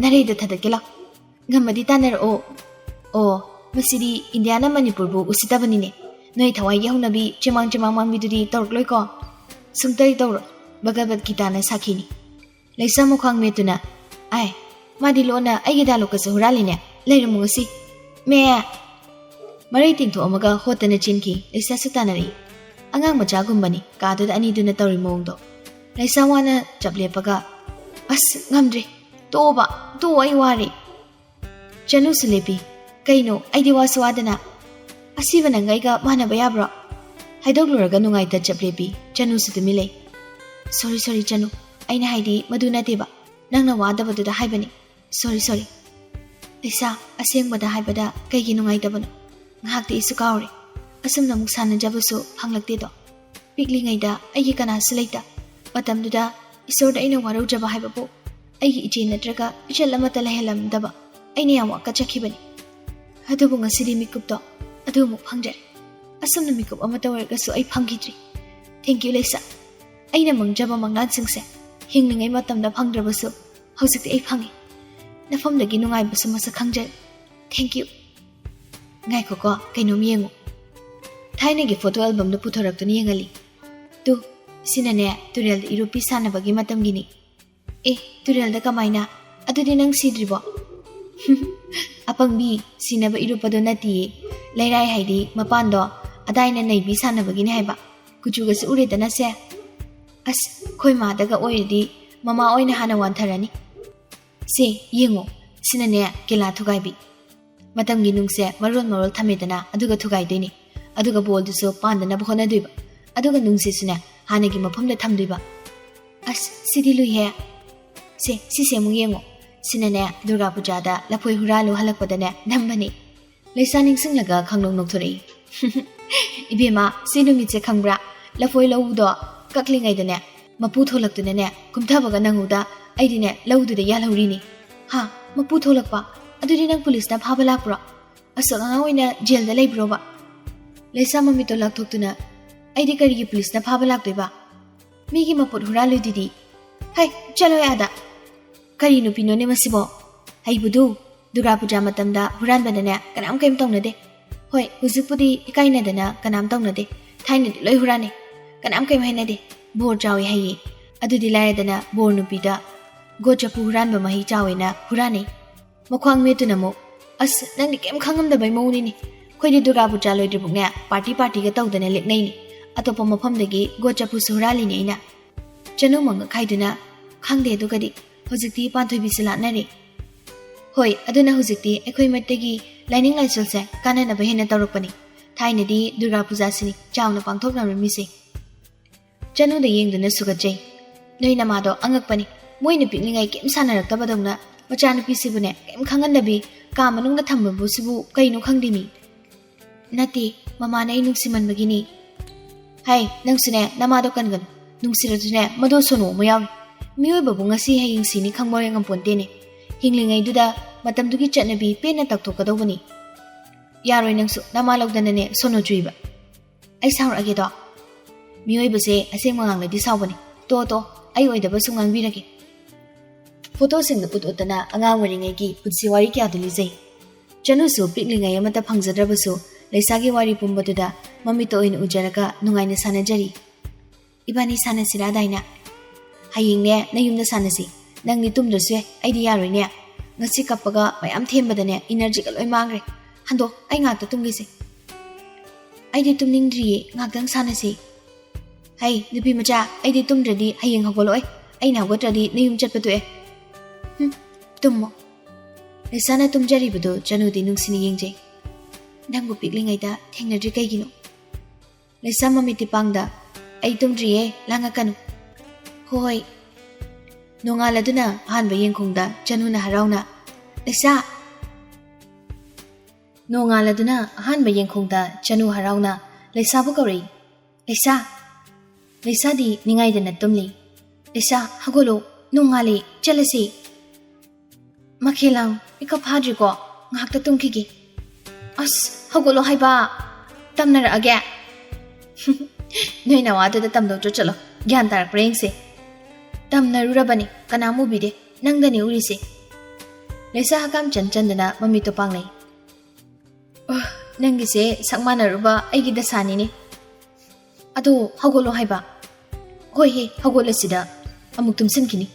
"ꯅꯔꯩꯗ ꯊꯥꯗꯠꯀꯦ ꯂꯥꯎ꯫ ꯉꯝꯃꯗꯤ ꯇꯥꯟꯅꯔꯛꯑꯣ꯫" "ꯑꯣ, ꯃꯁꯤꯗꯤ ꯏꯟꯗꯤꯌꯥꯅ ꯃꯅꯤꯄꯨꯔꯕꯨ ꯎꯁꯤꯠꯇꯕꯅꯤꯅꯦ꯫ ꯅꯣꯏ ꯊꯋꯥꯏꯒꯤ ꯍꯧꯅꯕꯤ ꯆꯦꯃꯥꯡ ꯆꯦꯃꯥꯡ ꯃꯥꯡꯕꯤꯗꯨꯗꯤ ꯇꯧꯔꯛꯂꯣꯏꯀꯣ? ꯁꯨꯡꯇꯧ ꯇꯧꯔꯣꯏ꯫ ꯚꯒꯕꯠ ꯒꯤꯇꯥꯅ ꯁꯥꯈꯤꯅꯤ꯫" ꯂꯩꯁꯥ ꯃꯈ꯭ꯋꯥꯡ ꯃꯦꯠꯇꯨꯅ, "ꯑꯥꯏ, ꯃꯥꯗꯤ ꯂꯣꯟꯅ ꯑꯩꯒꯤ ꯗꯥꯂꯣꯛꯀꯁꯦ ꯍꯨꯔꯥꯜꯂꯤꯅꯦ꯫ ꯂꯩꯔꯝꯃꯨ ꯉꯁꯤ꯫ ꯃꯦ!" ꯃꯔꯩ ꯇꯤꯡꯊꯣꯛꯑꯝꯃꯒ ꯍꯣꯠꯇꯅ ꯆꯦꯟꯈꯤ꯫ ꯂꯩꯁꯥꯁꯨ ꯇꯥꯟꯅꯔꯛꯏ꯫ ꯑꯉꯥꯡ ꯃꯆꯥꯒꯨꯝꯕꯅꯤ ꯀꯥꯗꯨꯗ ꯑꯅꯤꯗꯨꯅ ꯇꯧꯔꯤ ꯃꯑꯣꯡꯗꯣ꯫ ꯂꯩꯁꯥ ꯋꯥꯅ ꯆꯞ ꯂꯦꯞꯄꯒ, "ꯑꯁ, ꯉꯝꯗ꯭ꯔꯦ꯫ ꯇꯣꯛꯑꯣꯕ, ꯇꯣꯛꯑꯣ, ꯑꯩ ꯋꯥꯔꯦ꯫" ꯆꯅꯨꯁꯨ ꯂꯦꯞꯄꯤ꯫ "ꯀꯩꯅꯣ, ꯑꯩꯗꯤ ꯋꯥꯁꯨ ꯋꯥꯗꯅ꯫ ꯑꯁꯤꯕ ꯅꯪꯒ ꯑꯩꯒ ꯃꯥꯟꯅꯕ ꯌꯥꯕ꯭ꯔꯣ?" ꯍꯥꯏꯗꯣꯛꯂꯨꯔꯒ ꯅꯨꯡꯉꯥꯏꯇ ꯆꯞ ꯂꯦꯞꯄꯤ꯫ ꯆꯅꯨꯁꯨ ꯇꯨꯃꯤꯟ ꯂꯩ꯫ "Sorry, sorry, ꯆꯅꯨ꯫ ꯑꯩꯅ ꯍꯥꯏꯗꯤ ꯃꯗꯨ ꯅꯠꯇꯦꯕ꯫ ꯅꯪꯅ ꯋꯥꯗꯕꯗꯨꯗ ꯍꯥꯏꯕꯅꯤ꯫ Sorry, sorry꯫" "ꯂꯩꯁꯥ, ꯑꯁꯦꯡꯕꯗ ꯍꯥꯏꯕꯗ ꯀꯩꯒꯤ ꯅꯨꯡꯉꯥꯏꯇꯕꯅꯣ? ꯉꯥꯏꯍꯥꯛꯇꯤ ꯑꯩꯁꯨ ꯀꯥꯎꯔꯦ꯫ ꯑꯁꯨꯝꯅ ꯑꯃꯨꯛ ꯁꯥꯟꯅꯖꯕꯁꯨ ꯐꯪꯂꯛꯇꯦꯗꯣ꯫ ꯄꯤꯛꯂꯤꯉꯩꯗ ꯑꯩꯒꯤ ꯀꯅꯥꯁꯨ ꯂꯩꯇ꯫ ꯃꯇꯝꯗꯨꯗ ꯏꯁꯣꯔꯗ ꯑꯩꯅ ꯋꯥꯔꯧꯖꯕ ꯍꯥꯏꯕꯕꯨ ꯑꯩꯒꯤ ꯏꯆꯦ ꯅꯠꯇ꯭ꯔꯒ ꯏꯆꯜ ꯑꯃꯠꯇ ꯂꯩꯍꯜꯂꯝꯗꯕ ꯑꯩꯅ ꯌꯥꯝ ꯋꯥꯀꯠꯆꯈꯤꯕꯅꯤ꯫ ꯑꯗꯨꯕꯨ ꯉꯁꯤꯗꯤ ꯃꯤꯀꯨꯞꯇꯣ ꯑꯗꯨ ꯑꯃꯨꯛ ꯐꯪꯖꯔꯦ꯫ ꯑꯁꯨꯝꯅ ꯃꯤꯀꯨꯞ ꯑꯃꯠꯇ ꯑꯣꯏꯔꯒꯁꯨ ꯑꯩ ꯐꯪꯈꯤꯗ꯭ꯔꯤ꯫ Thank you, ꯂꯩꯁꯥ꯫ ꯑꯩꯅ ꯃꯪꯖꯕ ꯃꯪꯂꯥꯟꯁꯤꯡꯁꯦ ꯍꯤꯡꯂꯤꯉꯩ ꯃꯇꯝꯗ ꯐꯪꯗ꯭ꯔꯕꯁꯨ ꯍꯧꯖꯤꯛꯇꯤ ꯑꯩ ꯐꯪꯉꯤ꯫ ꯅꯐꯝꯗꯒꯤ ꯅꯨꯡꯉꯥꯏꯕꯁꯨ ꯃꯁꯛ ꯈꯪꯖꯔꯦ꯫ Thank you꯫" ꯉꯥꯏꯈꯣꯀꯣ, ꯀꯩꯅꯣꯝ ꯌꯦꯡꯉꯨ꯫ ꯊꯥꯏꯅꯒꯤ ꯐꯣꯇꯣ ꯑꯦꯜꯕꯝꯗꯣ ꯄꯨꯊꯣꯔꯛꯇꯨꯅ ꯌꯦꯡꯍꯜꯂꯤ꯫ ꯇꯨ, ꯁꯤꯅꯅꯦ ꯇꯨꯔꯦꯜꯗ ꯏꯔꯨꯞꯄꯤ ꯁꯥꯟꯅꯕꯒꯤ ꯃꯇꯝꯒꯤꯅꯤ꯫ ꯑꯦ, ꯇꯨꯔꯦꯜꯗ ꯀꯃꯥꯏꯅ? ꯑꯗꯨꯗꯤ ꯅꯪ ꯁꯤꯗ꯭ꯔꯤꯕꯣ? ꯑꯄꯪꯕꯤ, ꯁꯤꯅꯕ ꯏꯔꯨꯞꯄꯗꯣ ꯅꯠꯇꯤꯌꯦ꯫ ꯂꯩꯔꯥꯏ ꯍꯥꯏꯗꯤ ꯃꯄꯥꯟꯗꯣ, ꯑꯗꯥꯏꯅ ꯅꯩꯕꯤ ꯁꯥꯟꯅꯕꯒꯤꯅꯦ ꯍꯥꯏꯕ꯫ ꯀꯨꯆꯨꯒꯁꯦ ꯎꯔꯦꯗꯅ ꯁꯦ꯫ ꯑꯁ, ꯑꯩꯈꯣꯏ ꯃꯥꯗꯒ ꯑꯣꯏꯔꯗꯤ ꯃꯃꯥ ꯑꯣꯏꯅ ꯍꯥꯟꯅ ꯋꯥꯟꯊꯔꯅꯤ꯫ ꯁꯦ, ꯌꯦꯡꯉꯣ, ꯁꯤꯅꯅꯦ ꯀꯦꯂꯥ ꯊꯨꯒꯥꯏꯕꯤ꯫ ꯃꯇꯝꯒꯤ ꯅꯨꯡꯁꯦ ꯃꯔꯣꯜ ꯃꯔꯣꯜ ꯊꯝꯃꯦꯗꯅ, ꯑꯗꯨꯒ ꯊꯨꯒꯥꯏꯗꯣꯏꯅꯤ꯫ ꯑꯗꯨꯒ ꯕꯣꯜꯗꯨꯁꯨ ꯄꯥꯟꯗꯅꯕ ꯍꯣꯠꯅꯗꯣꯏꯕ꯫ ꯑꯗꯨꯒ ꯅꯨꯡꯁꯤꯠꯁꯨꯅꯦ ꯍꯥꯟꯅꯒꯤ ꯃꯐꯝꯗ ꯊꯝꯗꯣꯏꯕ꯫ ꯑꯁ, ꯁꯤꯗꯤ ꯂꯨꯏꯍꯦ꯫ ꯁꯦ, ꯁꯤꯁꯦ ꯑꯃꯨꯛ ꯌꯦꯡꯉꯣ꯫ ꯁꯤꯅꯅꯦ ꯗꯨꯔꯒꯥ ꯄꯨꯖꯥꯗ ꯂꯐꯣꯏ ꯍꯨꯔꯥꯜꯂꯨ ꯍꯜꯂꯛꯄꯗꯅꯦ ꯅꯝꯕꯅꯤ꯫ ꯂꯩꯁꯥ ꯅꯤꯡꯁꯤꯡꯂꯒ ꯈꯪꯅꯣꯛ ꯅꯣꯛꯊꯣꯔꯛꯏ꯫ ꯏꯕꯦꯝꯃ, ꯁꯤ ꯅꯨꯃꯤꯠꯁꯦ ꯈꯪꯕ꯭ꯔꯥ? ꯂꯐꯣꯏ ꯂꯧꯗꯣ ꯀꯛꯂꯤꯉꯩꯗꯅꯦ ꯃꯄꯨ ꯊꯣꯛꯂꯛꯇꯨꯅꯅꯦ ꯀꯨꯝꯊꯕꯒ ꯅꯪꯍꯧꯗ꯫ ꯑꯩꯗꯤꯅꯦ ꯂꯧꯗꯨꯗ ꯌꯥꯜꯍꯧꯔꯤꯅꯤ꯫ ꯍꯥ? ꯃꯄꯨ ꯊꯣꯛꯂꯛꯄ? ꯑꯗꯨꯗꯤ ꯅꯪ ꯄꯨꯂꯤꯁꯅ ꯐꯥꯕ ꯂꯥꯛꯄ꯭ꯔꯣ? ꯑꯁꯨꯛ ꯑꯉꯥꯡ ꯑꯣꯏꯅ ꯖꯦꯜꯗ ꯂꯩꯕ꯭ꯔꯣꯕ? ꯂꯩꯁꯥ ꯃꯃꯤꯠꯇꯣ ꯂꯥꯎꯊꯣꯛꯇꯨꯅ, ꯑꯩꯗꯤ ꯀꯔꯤꯒꯤ ꯄꯨꯂꯤꯁꯅ ꯐꯥꯕ ꯂꯥꯛꯇꯣꯏꯕ? ꯃꯤꯒꯤ ꯃꯄꯣꯠ ꯍꯨꯔꯥꯜꯂꯨꯗꯨꯗꯤ꯫ ꯍꯩ, ꯆꯠꯂꯣ ꯑꯥꯗ꯫ ꯀꯔꯤ ꯅꯨꯄꯤꯅꯣꯅꯦ ꯃꯁꯤꯕꯣ? ꯍꯩꯕꯨꯗꯨ, ꯗꯨꯔꯒꯥ ꯄꯨꯖꯥ ꯃꯇꯝꯗ ꯍꯨꯔꯥꯟꯕꯗꯅꯦ ꯀꯅꯥꯝ ꯀꯩꯝ ꯇꯧꯅꯗꯦ꯫ ꯍꯣꯏ, ꯍꯧꯖꯤꯛꯄꯨꯗꯤ ꯏꯀꯥꯏꯅꯗꯅ ꯀꯅꯥꯝ ꯇꯧꯅꯗꯦ꯫ ꯊꯥꯏꯅꯗꯤ ꯂꯣꯏ ꯍꯨꯔꯥꯟꯅꯩ꯫ ꯀꯅꯥꯝ ꯀꯩꯝ ꯍꯥꯏꯅꯗꯦ꯫ ꯕꯣꯔ ꯆꯥꯎꯏ ꯍꯥꯏꯌꯦ꯫ ꯑꯗꯨꯗꯤ ꯂꯥꯏꯔꯗꯅ ꯕꯣꯔ ꯅꯨꯄꯤꯗ ꯒꯣꯠ ꯆꯐꯨ ꯍꯨꯔꯥꯟꯕ ꯃꯍꯩ ꯆꯥꯎꯋꯦꯅ ꯍꯨꯔꯥꯟꯅꯩ꯫ ꯃꯈ꯭ꯋꯥꯡ ꯃꯦꯠꯇꯨꯅ ꯑꯃꯨꯛ, "ꯑꯁ, ꯅꯪꯗꯤ ꯀꯩꯝ ꯈꯪꯉꯝꯗꯕꯩ ꯃꯑꯣꯡꯅꯤꯅꯦ꯫ ꯑꯩꯈꯣꯏꯗꯤ ꯗꯨꯔꯒꯥ ꯄꯨꯖꯥ ꯂꯣꯏꯗ꯭ꯔꯤꯕꯨꯛꯅꯦ ꯄꯥꯔꯇꯤ ꯄꯥꯔꯇꯤꯒ ꯇꯧꯗꯅ ꯂꯦꯛꯅꯩꯅꯦ꯫ ꯑꯇꯣꯞꯄ ꯃꯐꯝꯗꯒꯤ ꯒꯣꯠ ꯆꯐꯨꯁꯨ ꯍꯨꯔꯥꯜꯂꯤꯅꯦ ꯑꯩꯅ꯫" ꯆꯅꯨ ꯃꯉꯛ ꯍꯥꯏꯗꯨꯅ, "ꯈꯪꯗꯦ, ꯑꯗꯨꯒꯗꯤ ꯍꯧꯖꯤꯛꯇꯤ ꯄꯥꯟꯊꯣꯏꯕꯤꯁꯨ ꯂꯥꯠꯅꯔꯦ꯫" ꯍꯣꯏ, ꯑꯗꯨꯅ ꯍꯧꯖꯤꯛꯇꯤ ꯑꯩꯈꯣꯏ ꯃꯩꯇꯩꯒꯤ ꯂꯥꯏꯅꯤꯡ ꯂꯥꯏꯁꯣꯜꯁꯦ ꯀꯥꯟꯅꯅꯕ ꯍꯦꯟꯅ ꯇꯧꯔꯛꯄꯅꯤ꯫ ꯊꯥꯏꯅꯗꯤ ꯗꯨꯔꯒꯥ ꯄꯨꯖꯥꯁꯤꯅꯤ ꯆꯥꯎꯅ ꯄꯥꯡꯊꯣꯛꯅꯔꯝꯃꯤꯁꯦ꯫ ꯆꯅꯨꯗ ꯌꯦꯡꯗꯨꯅ ꯁꯨꯒꯠꯆꯩ꯫ "ꯅꯣꯏ ꯅꯃꯥꯗꯣ ꯑꯉꯛꯄꯅꯤ꯫ ꯃꯣꯏꯅ ꯄꯤꯛꯂꯤꯉꯩ ꯀꯩꯝ ꯁꯥꯟꯅꯔꯛꯇꯕꯗꯧꯅ ꯃꯆꯥꯅꯨꯄꯤꯁꯤꯕꯨꯅꯦ ꯀꯩꯝ ꯈꯪꯍꯟꯗꯕꯤ ꯀꯥ ꯃꯅꯨꯡꯗ ꯊꯝꯕꯕꯨ ꯁꯤꯕꯨ ꯀꯩꯅꯣ ꯈꯪꯗꯦꯃꯤ꯫" "ꯅꯠꯇꯦ, ꯃꯃꯥꯅ ꯑꯩ ꯅꯨꯡꯁꯤꯃꯟꯕꯒꯤꯅꯤ꯫" "ꯍꯩ, ꯅꯪꯁꯨꯅꯦ ꯅꯃꯥꯗꯣ ꯀꯟꯒꯅꯨ꯫ ꯅꯨꯡꯁꯤꯔꯁꯨꯅꯦ ꯃꯗꯣ ꯁꯣꯅꯣ ꯑꯃ ꯌꯥꯎꯔꯤ꯫ ꯃꯤꯑꯣꯏꯕꯕꯨ ꯉꯁꯤ ꯍꯌꯦꯡ ꯁꯤꯅꯤ ꯈꯪꯕ ꯉꯝꯄꯣꯟꯇꯦꯅꯦ꯫ ꯍꯤꯡꯂꯤꯉꯩꯗꯨꯗ ꯃꯇꯝꯗꯨꯒꯤ ꯆꯠꯅꯕꯤ ꯄꯦꯟꯅ ꯇꯧꯊꯣꯛꯀꯗꯧꯕꯅꯤ꯫ ꯌꯥꯔꯣꯏ ꯅꯪꯁꯨ ꯅꯃꯥ ꯂꯧꯗꯅꯅꯦ ꯁꯣꯅꯣ ꯆꯨꯏꯕ꯫" "ꯑꯩ ꯁꯥꯎꯔꯛꯑꯒꯦꯗꯣ?" "ꯃꯤꯑꯣꯏꯕꯁꯦ ꯑꯁꯦꯡꯕ ꯉꯥꯡꯂꯗꯤ ꯁꯥꯎꯕꯅꯤ꯫ ꯇꯣ ꯇꯣ, ꯑꯩ ꯑꯣꯏꯗꯕ ꯁꯨꯝ ꯉꯥꯡꯕꯤꯔꯒꯦ꯫" ꯐꯣꯇꯣꯁꯤꯡꯗ ꯎꯠ ꯎꯠꯇꯅ ꯑꯉꯥꯡ ꯑꯣꯏꯔꯤꯉꯩꯒꯤ ꯄꯨꯟꯁꯤ ꯋꯥꯔꯤ ꯀꯌꯥꯗꯨ ꯂꯤꯖꯩ꯫ ꯆꯅꯨꯁꯨ ꯄꯤꯛꯂꯤꯉꯩ ꯑꯃꯠꯇ ꯐꯪꯖꯗ꯭ꯔꯕꯁꯨ ꯂꯩꯁꯥꯒꯤ ꯋꯥꯔꯤ ꯄꯨꯝꯕꯗꯨꯗ ꯃꯃꯤꯠꯇ ꯑꯣꯏꯅ ꯎꯖꯔꯒ ꯅꯨꯡꯉꯥꯏꯅ ꯁꯥꯟꯅꯖꯔꯤ꯫ "ꯏꯕꯥꯅꯤ ꯁꯥꯟꯅꯁꯤꯔꯥ ꯗꯥꯏꯅꯥ? ꯍꯌꯦꯡꯅꯦ ꯅꯌꯨꯝꯗ ꯁꯥꯟꯅꯁꯤ꯫ ꯅꯪꯗꯤ ꯇꯨꯝꯗ꯭ꯔꯁꯨ ꯌꯥꯏ, ꯑꯩꯗꯤ ꯌꯥꯔꯣꯏꯅꯦ꯫ ꯉꯁꯤ ꯀꯞꯄꯒ ꯃꯌꯥꯝ ꯊꯦꯝꯕꯗꯅꯦ ꯏꯅꯔꯖꯤꯒ ꯂꯣꯏ ꯃꯥꯡꯈ꯭ꯔꯦ꯫ ꯍꯟꯗꯣ, ꯑꯩ ꯉꯥꯛꯇ ꯇꯨꯝꯒꯦꯁꯦ꯫" "ꯑꯩꯗꯤ ꯇꯨꯝꯅꯤꯡꯗ꯭ꯔꯤꯌꯦ, ꯉꯥꯛꯇꯪ ꯁꯥꯟꯅꯁꯤ꯫" "ꯍꯩ, ꯅꯨꯄꯤ ꯃꯆꯥ, ꯑꯩꯗꯤ ꯇꯨꯝꯗ꯭ꯔꯗꯤ ꯍꯌꯦꯡ ꯍꯧꯒꯠꯂꯛꯑꯣꯏ꯫ ꯑꯩꯅ ꯍꯧꯒꯠꯇ꯭ꯔꯗꯤ ꯅꯌꯨꯝ ꯆꯠꯄ ꯇꯣꯛꯑꯦ꯫ ꯍꯨꯝ, ꯇꯨꯝꯃꯣ꯫" ꯂꯩꯁꯥꯅ ꯇꯨꯝꯖꯔꯤꯕꯗꯨ ꯆꯅꯨꯗꯤ ꯅꯨꯡꯁꯤꯅ ꯌꯦꯡꯖꯩ꯫ "ꯅꯪꯕꯨ ꯄꯤꯛꯂꯤꯉꯩꯗ ꯊꯦꯡꯅꯗ꯭ꯔꯤ ꯀꯩꯒꯤꯅꯣ?" ꯂꯩꯁꯥ ꯃꯃꯤꯠꯇꯤ ꯄꯥꯡꯗ, "ꯑꯩ ꯇꯨꯝꯗ꯭ꯔꯤꯌꯦ, ꯂꯥꯡꯉꯛꯀꯅꯨ꯫" "ꯍꯣꯏ꯫" ꯅꯣꯡꯉꯥꯜꯂꯗꯨꯅ ꯑꯍꯥꯟꯕ ꯌꯦꯡꯈꯣꯡꯗ ꯆꯅꯨꯅ ꯍꯔꯥꯎꯅ, "ꯂꯩꯁꯥ!" ꯅꯣꯡꯉꯥꯜꯂꯗꯨꯅ ꯑꯍꯥꯟꯕ ꯌꯦꯡꯈꯣꯡꯗ ꯆꯅꯨ ꯍꯔꯥꯎꯅ ꯂꯩꯁꯥꯕꯨ ꯀꯧꯔꯛꯏ꯫ "ꯂꯩꯁꯥ!" ꯂꯩꯁꯥꯗꯤ ꯅꯤꯡꯉꯥꯏꯗꯅ ꯇꯨꯝꯂꯤ꯫ "ꯂꯩꯁꯥ, ꯍꯧꯒꯠꯂꯣ, ꯅꯣꯡꯉꯥꯜꯂꯦ, ꯆꯠꯂꯁꯤ꯫" "ꯃꯈꯦꯂꯥꯡ, ꯃꯤꯀꯞ ꯐꯥꯗ꯭ꯔꯤꯀꯣ, ꯉꯥꯏꯍꯥꯛꯇ ꯇꯨꯝꯈꯤꯒꯦ꯫" "ꯑꯁ, ꯍꯧꯒꯠꯂꯣ ꯍꯥꯏꯕ, ꯇꯝꯅꯔꯛꯑꯒꯦ꯫" "ꯅꯣꯏ ꯅꯋꯥꯗꯨꯗ ꯇꯝꯗꯧꯗ꯭ꯔꯣ? ꯆꯠꯂꯣ, ꯒ꯭ꯌꯥꯟ ꯇꯥꯔꯛꯄ꯭ꯔꯥ ꯌꯦꯡꯁꯦ꯫" "ꯇꯝꯅꯔꯨꯔꯕꯅꯤ, ꯀꯅꯥꯝ ꯎꯕꯤꯗꯦ, ꯅꯪꯗꯅꯤ ꯎꯔꯤꯁꯦ꯫" ꯂꯩꯁꯥ ꯍꯀꯥꯝ ꯆꯟ ꯆꯟꯗꯅ ꯃꯃꯤꯠꯇꯣ ꯄꯥꯡꯂꯩ꯫ "ꯑꯣ, ꯅꯪꯒꯤꯁꯦ ꯁꯛ ꯃꯥꯟꯅꯔꯨꯕ ꯑꯩꯒꯤ ꯗꯁꯥꯅꯤꯅꯦ꯫ ꯑꯗꯣ ꯍꯧꯒꯠꯂꯣ ꯍꯥꯏꯕ꯫" "ꯍꯣꯏ ꯍꯦ, ꯍꯧꯒꯠꯂꯁꯤꯗ, ꯑꯃꯨꯛ ꯇꯨꯝꯁꯤꯟꯈꯤꯅꯤ꯫"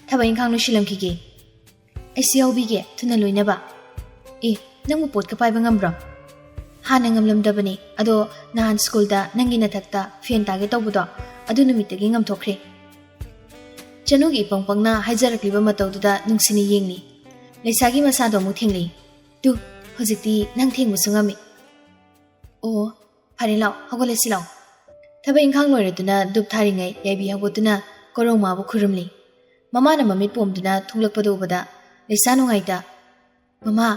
"ꯊꯕꯛ ꯏꯪꯈꯥꯡ ꯂꯣꯏꯁꯤꯜꯂꯝꯈꯤꯒꯦ꯫" "ꯑꯩꯁꯨ ꯌꯥꯎꯕꯤꯒꯦ, ꯊꯨꯅ ꯂꯣꯏꯅꯕ꯫" "ꯑꯦ, ꯅꯪꯕꯨ ꯄꯣꯠꯀ ꯄꯥꯏꯕ ꯉꯝꯕ꯭ꯔꯣ?" "ꯍꯥꯟꯅ ꯉꯝꯂꯝꯗꯕꯅꯤ, ꯑꯗꯣ ꯅꯍꯥꯟ ꯁ꯭ꯀꯨꯜꯗ ꯅꯪꯒꯤ ꯅꯊꯛꯇ ꯐꯦꯟ ꯇꯥꯒꯦ ꯇꯧꯕꯗꯣ, ꯑꯗꯨ ꯅꯨꯃꯤꯠꯇꯒꯤ ꯉꯝꯊꯣꯛꯈ꯭ꯔꯦ꯫" ꯆꯅꯨꯒꯤ ꯏꯄꯪ ꯄꯪꯅ ꯍꯥꯏꯖꯔꯛꯂꯤꯕ ꯃꯇꯧꯗꯨꯗ ꯅꯨꯡꯁꯤꯅ ꯌꯦꯡꯂꯤ꯫ ꯂꯩꯁꯥꯒꯤ ꯃꯁꯥꯗꯣ ꯑꯃꯨꯛ ꯊꯦꯡꯂꯤ꯫ "ꯇꯨ, ꯍꯧꯖꯤꯛꯇꯤ ꯅꯪ ꯊꯦꯡꯕꯁꯨ ꯉꯝꯃꯤ꯫" "ꯑꯣ, ꯐꯔꯦ, ꯂꯥꯎ, ꯍꯧꯒꯠꯂꯁꯤ ꯂꯥꯎ꯫" ꯊꯕꯛ ꯏꯪꯈꯥꯡ ꯂꯣꯏꯔꯗꯨꯅ ꯙꯨꯞ ꯊꯥꯔꯤꯉꯩ ꯌꯥꯏꯕꯤ ꯍꯧꯒꯠꯇꯨꯅ ꯀꯣꯔꯧꯃꯥꯕꯨ ꯈꯨꯔꯨꯝꯂꯤ꯫ ꯃꯃꯥꯅ ꯃꯃꯤꯠ ꯄꯣꯝꯗꯨꯅ ꯊꯣꯛꯂꯛꯄꯗꯨ ꯎꯕꯗ ꯂꯩꯁꯥ ꯅꯨꯡꯉꯥꯏꯇ, "ꯃꯃꯥ,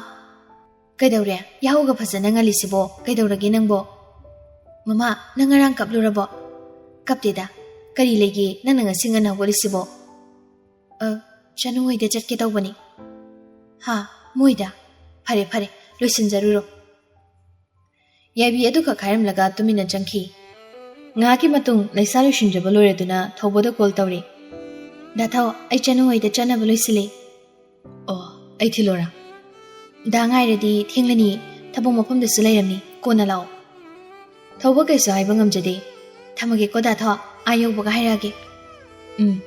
ꯀꯩꯗꯧꯔꯦ? ꯌꯥꯍꯧꯒ ꯐꯖꯅ ꯉꯜꯂꯤꯁꯤꯕꯣ? ꯀꯩꯗꯧꯔꯒꯦ ꯅꯪꯕꯣ?" "ꯃꯃꯥ, ꯅꯪ ꯉꯔꯥꯡ ꯀꯞꯂꯨꯔꯕꯣ?" "ꯀꯞꯇꯦꯗ꯫ ꯀꯔꯤ ꯂꯩꯒꯦ ꯅꯪꯅ ꯉꯁꯤ ꯉꯟꯅ ꯍꯧꯒꯠꯂꯤꯁꯤꯕꯣ?" "ꯑ, ꯆꯅꯨ ꯍꯣꯏꯗ ꯆꯠꯀꯦ ꯇꯧꯕꯅꯤ꯫" "ꯍꯥ? ꯃꯣꯏꯗ? ꯐꯔꯦ, ꯐꯔꯦ, ꯂꯣꯏꯁꯤꯟꯖꯔꯨꯔꯣ꯫" ꯌꯥꯏꯕꯤ ꯑꯗꯨꯈꯛ ꯍꯥꯏꯔꯝꯂꯒ ꯇꯨꯃꯤꯟꯅ ꯆꯪꯈꯤ꯫ ꯉꯥꯏꯍꯥꯛꯀꯤ ꯃꯇꯨꯡ ꯂꯩꯁꯥ ꯂꯣꯏꯁꯤꯟꯖꯕ ꯂꯣꯏꯔꯗꯨꯅ ꯊꯧꯕꯗ ꯀꯣꯜ ꯇꯧꯔꯤ꯫ "ꯗꯥ ꯊꯧ, ꯑꯩ ꯆꯅꯨ ꯍꯣꯏꯗ ꯆꯠꯅꯕ ꯂꯣꯏꯁꯤꯜꯂꯤ꯫" "ꯑꯣ, ꯑꯩ ꯊꯤꯜꯂꯣꯔꯥ?" "ꯗꯥ ꯉꯥꯏꯔꯗꯤ ꯊꯦꯡꯂꯅꯤ, ꯊꯕꯛ ꯃꯐꯝꯗꯁꯨ ꯂꯩꯔꯝꯅꯤ, ꯀꯣꯟꯅ ꯂꯥꯛꯑꯣ꯫" "ꯊꯧꯕ ꯀꯩꯁꯨ ꯍꯥꯏꯕ ꯉꯝꯖꯗꯦ꯫ ꯊꯝꯃꯒꯦꯀꯣ ꯗꯥ ꯊꯣ, ꯑꯥ ꯌꯧꯕꯒ ꯍꯥꯏꯔꯛꯑꯒꯦ꯫" "ꯎꯝ꯫"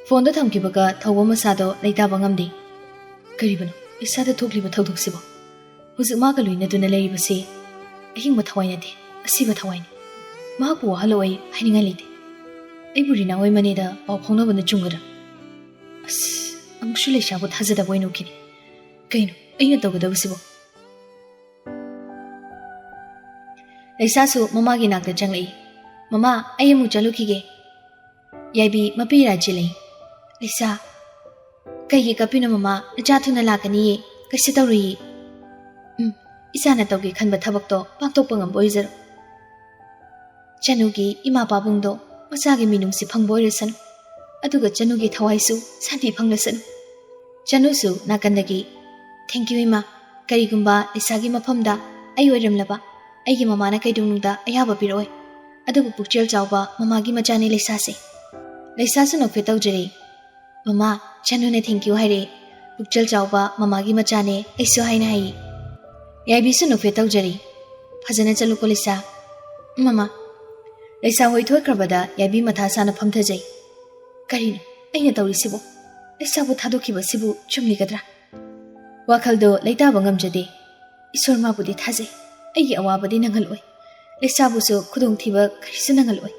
ꯐꯣꯟꯗꯣ ꯊꯝꯈꯤꯕꯒ ꯊꯧꯕ ꯃꯁꯥꯗꯣ ꯂꯩꯇꯥꯕ ꯉꯝꯗꯦ꯫ ꯀꯔꯤꯕꯨꯅꯣ ꯏꯁꯥꯗ ꯊꯣꯛꯂꯤꯕ ꯊꯧꯗꯣꯛꯁꯤꯕꯣ? ꯍꯧꯖꯤꯛ ꯃꯥꯒ ꯂꯣꯏꯅꯗꯨꯅ ꯂꯩꯔꯤꯕꯁꯤ ꯑꯍꯤꯡꯕ ꯊꯋꯥꯏ ꯅꯠꯇꯦ, ꯑꯁꯤꯕ ꯊꯋꯥꯏꯅꯤ꯫ ꯃꯍꯥꯛꯄꯨ ꯋꯥꯍꯜꯂꯣ, ꯑꯩ ꯍꯥꯏꯅꯤꯡꯉꯥꯏ ꯂꯩꯇꯦ꯫ ꯑꯩꯕꯨ ꯔꯤꯅꯥ ꯍꯣꯏ ꯃꯅꯦꯗ ꯄꯥꯎ ꯐꯥꯎꯅꯕꯅ ꯆꯨꯝꯒꯗ꯭ꯔꯥ? ꯑꯁ, ꯑꯃꯨꯛꯁꯨ ꯂꯩꯁꯥꯕꯨ ꯊꯥꯖꯗꯕ ꯑꯣꯏꯅ ꯎꯈꯤꯅꯦ꯫ ꯀꯩꯅꯣ ꯑꯩꯅ ꯇꯧꯒꯗꯕꯁꯤꯕꯣ? ꯂꯩꯁꯥꯁꯨ ꯃꯃꯥꯒꯤ ꯅꯥꯛꯇ ꯆꯪꯂꯛꯏ꯫ "ꯃꯃꯥ, ꯑꯩ ꯑꯃꯨꯛ ꯆꯠꯂꯨꯈꯤꯒꯦ꯫" ꯌꯥꯏꯕꯤ ꯃꯄꯤ ꯏꯔꯥ ꯆꯦꯜꯂꯛꯏ꯫ "ꯂꯩꯁꯥ, ꯀꯩꯒꯤ ꯀꯞꯄꯤꯅꯣ ꯃꯃꯥ? ꯅꯆꯥ ꯊꯨꯅ ꯂꯥꯛꯀꯅꯤꯌꯦ, ꯀꯩꯁꯨ ꯇꯧꯔꯣꯏꯌꯦ꯫ ꯎꯝ, ꯏꯆꯥꯅ ꯇꯧꯒꯦ ꯈꯟꯕ ꯊꯕꯛꯇꯣ ꯄꯥꯡꯊꯣꯛꯄ ꯉꯝꯕ ꯑꯣꯏꯖꯔꯣ꯫" ꯆꯅꯨꯒꯤ ꯏꯃꯥ ꯄꯥꯕꯨꯡꯗꯣ ꯃꯆꯥꯒꯤ ꯃꯤꯅꯨꯡꯁꯤ ꯐꯪꯕ ꯑꯣꯏꯔꯁꯅꯨ, ꯑꯗꯨꯒ ꯆꯅꯨꯒꯤ ꯊꯋꯥꯏꯁꯨ ꯁꯥꯟꯇꯤ ꯐꯪꯂꯁꯅꯨ꯫ ꯆꯅꯨꯁꯨ ꯅꯥꯀꯟꯗꯒꯤ, "Thank you ꯏꯃꯥ, ꯀꯔꯤꯒꯨꯝꯕ ꯂꯩꯁꯥꯒꯤ ꯃꯐꯝꯗ ꯑꯩ ꯑꯣꯏꯔꯝꯂꯕ, ꯑꯩꯒꯤ ꯃꯃꯥꯅ ꯀꯩꯗꯧꯅꯨꯡꯗ ꯑꯌꯥꯕ ꯄꯤꯔꯛꯑꯣꯏ, ꯑꯗꯨꯕꯨ ꯄꯨꯛꯆꯦꯜ ꯆꯥꯎꯕ ꯃꯃꯥꯒꯤ ꯃꯆꯥꯅꯤ ꯂꯩꯁꯥꯁꯦ꯫" ꯂꯩꯁꯥꯁꯨ ꯅꯣꯛꯐꯦꯠ ꯇꯧꯖꯔꯦ꯫ "ꯃꯃꯥ, ꯆꯅꯨꯅ thank you ꯍꯥꯏꯔꯛꯑꯦ꯫ ꯄꯨꯛꯆꯦꯜ ꯆꯥꯎꯕ ꯃꯃꯥꯒꯤ ꯃꯆꯥꯅꯦ, ꯑꯩꯁꯨ ꯍꯥꯏꯅ ꯍꯥꯏꯌꯦ꯫" ꯌꯥꯏꯕꯤꯁꯨ ꯅꯣꯛꯐꯦꯠ ꯇꯧꯖꯔꯤ꯫ "ꯐꯖꯅ ꯆꯠꯂꯨꯀꯣ ꯂꯩꯁꯥ꯫" "ꯃꯃꯥ꯫" ꯂꯩꯁꯥ ꯍꯣꯏ ꯊꯣꯛꯈ꯭ꯔꯕꯗ ꯌꯥꯏꯕꯤ ꯃꯊꯥ ꯁꯥꯅ ꯐꯝꯊꯖꯩ꯫ "ꯀꯔꯤꯅꯣ ꯑꯩꯅ ꯇꯧꯔꯤꯁꯤꯕꯣ? ꯂꯩꯁꯥꯕꯨ ꯊꯥꯗꯣꯛꯈꯤꯕꯁꯤꯕꯨ ꯆꯨꯝꯂꯤꯒꯗ꯭ꯔꯥ?" ꯋꯥꯈꯜꯗꯣ ꯂꯩꯇꯥꯕ ꯉꯝꯖꯗꯦ꯫ "ꯏꯁꯣꯔ ꯃꯥꯕꯨꯗꯤ ꯊꯥꯖꯩ, ꯑꯩꯒꯤ ꯑꯋꯥꯕꯗꯤ ꯅꯪꯍꯜꯂꯣꯏ꯫ ꯂꯩꯁꯥꯕꯨꯁꯨ ꯈꯨꯗꯣꯡꯊꯤꯕ ꯀꯔꯤꯁꯨ ꯅꯪꯍꯜꯂꯣꯏ꯫"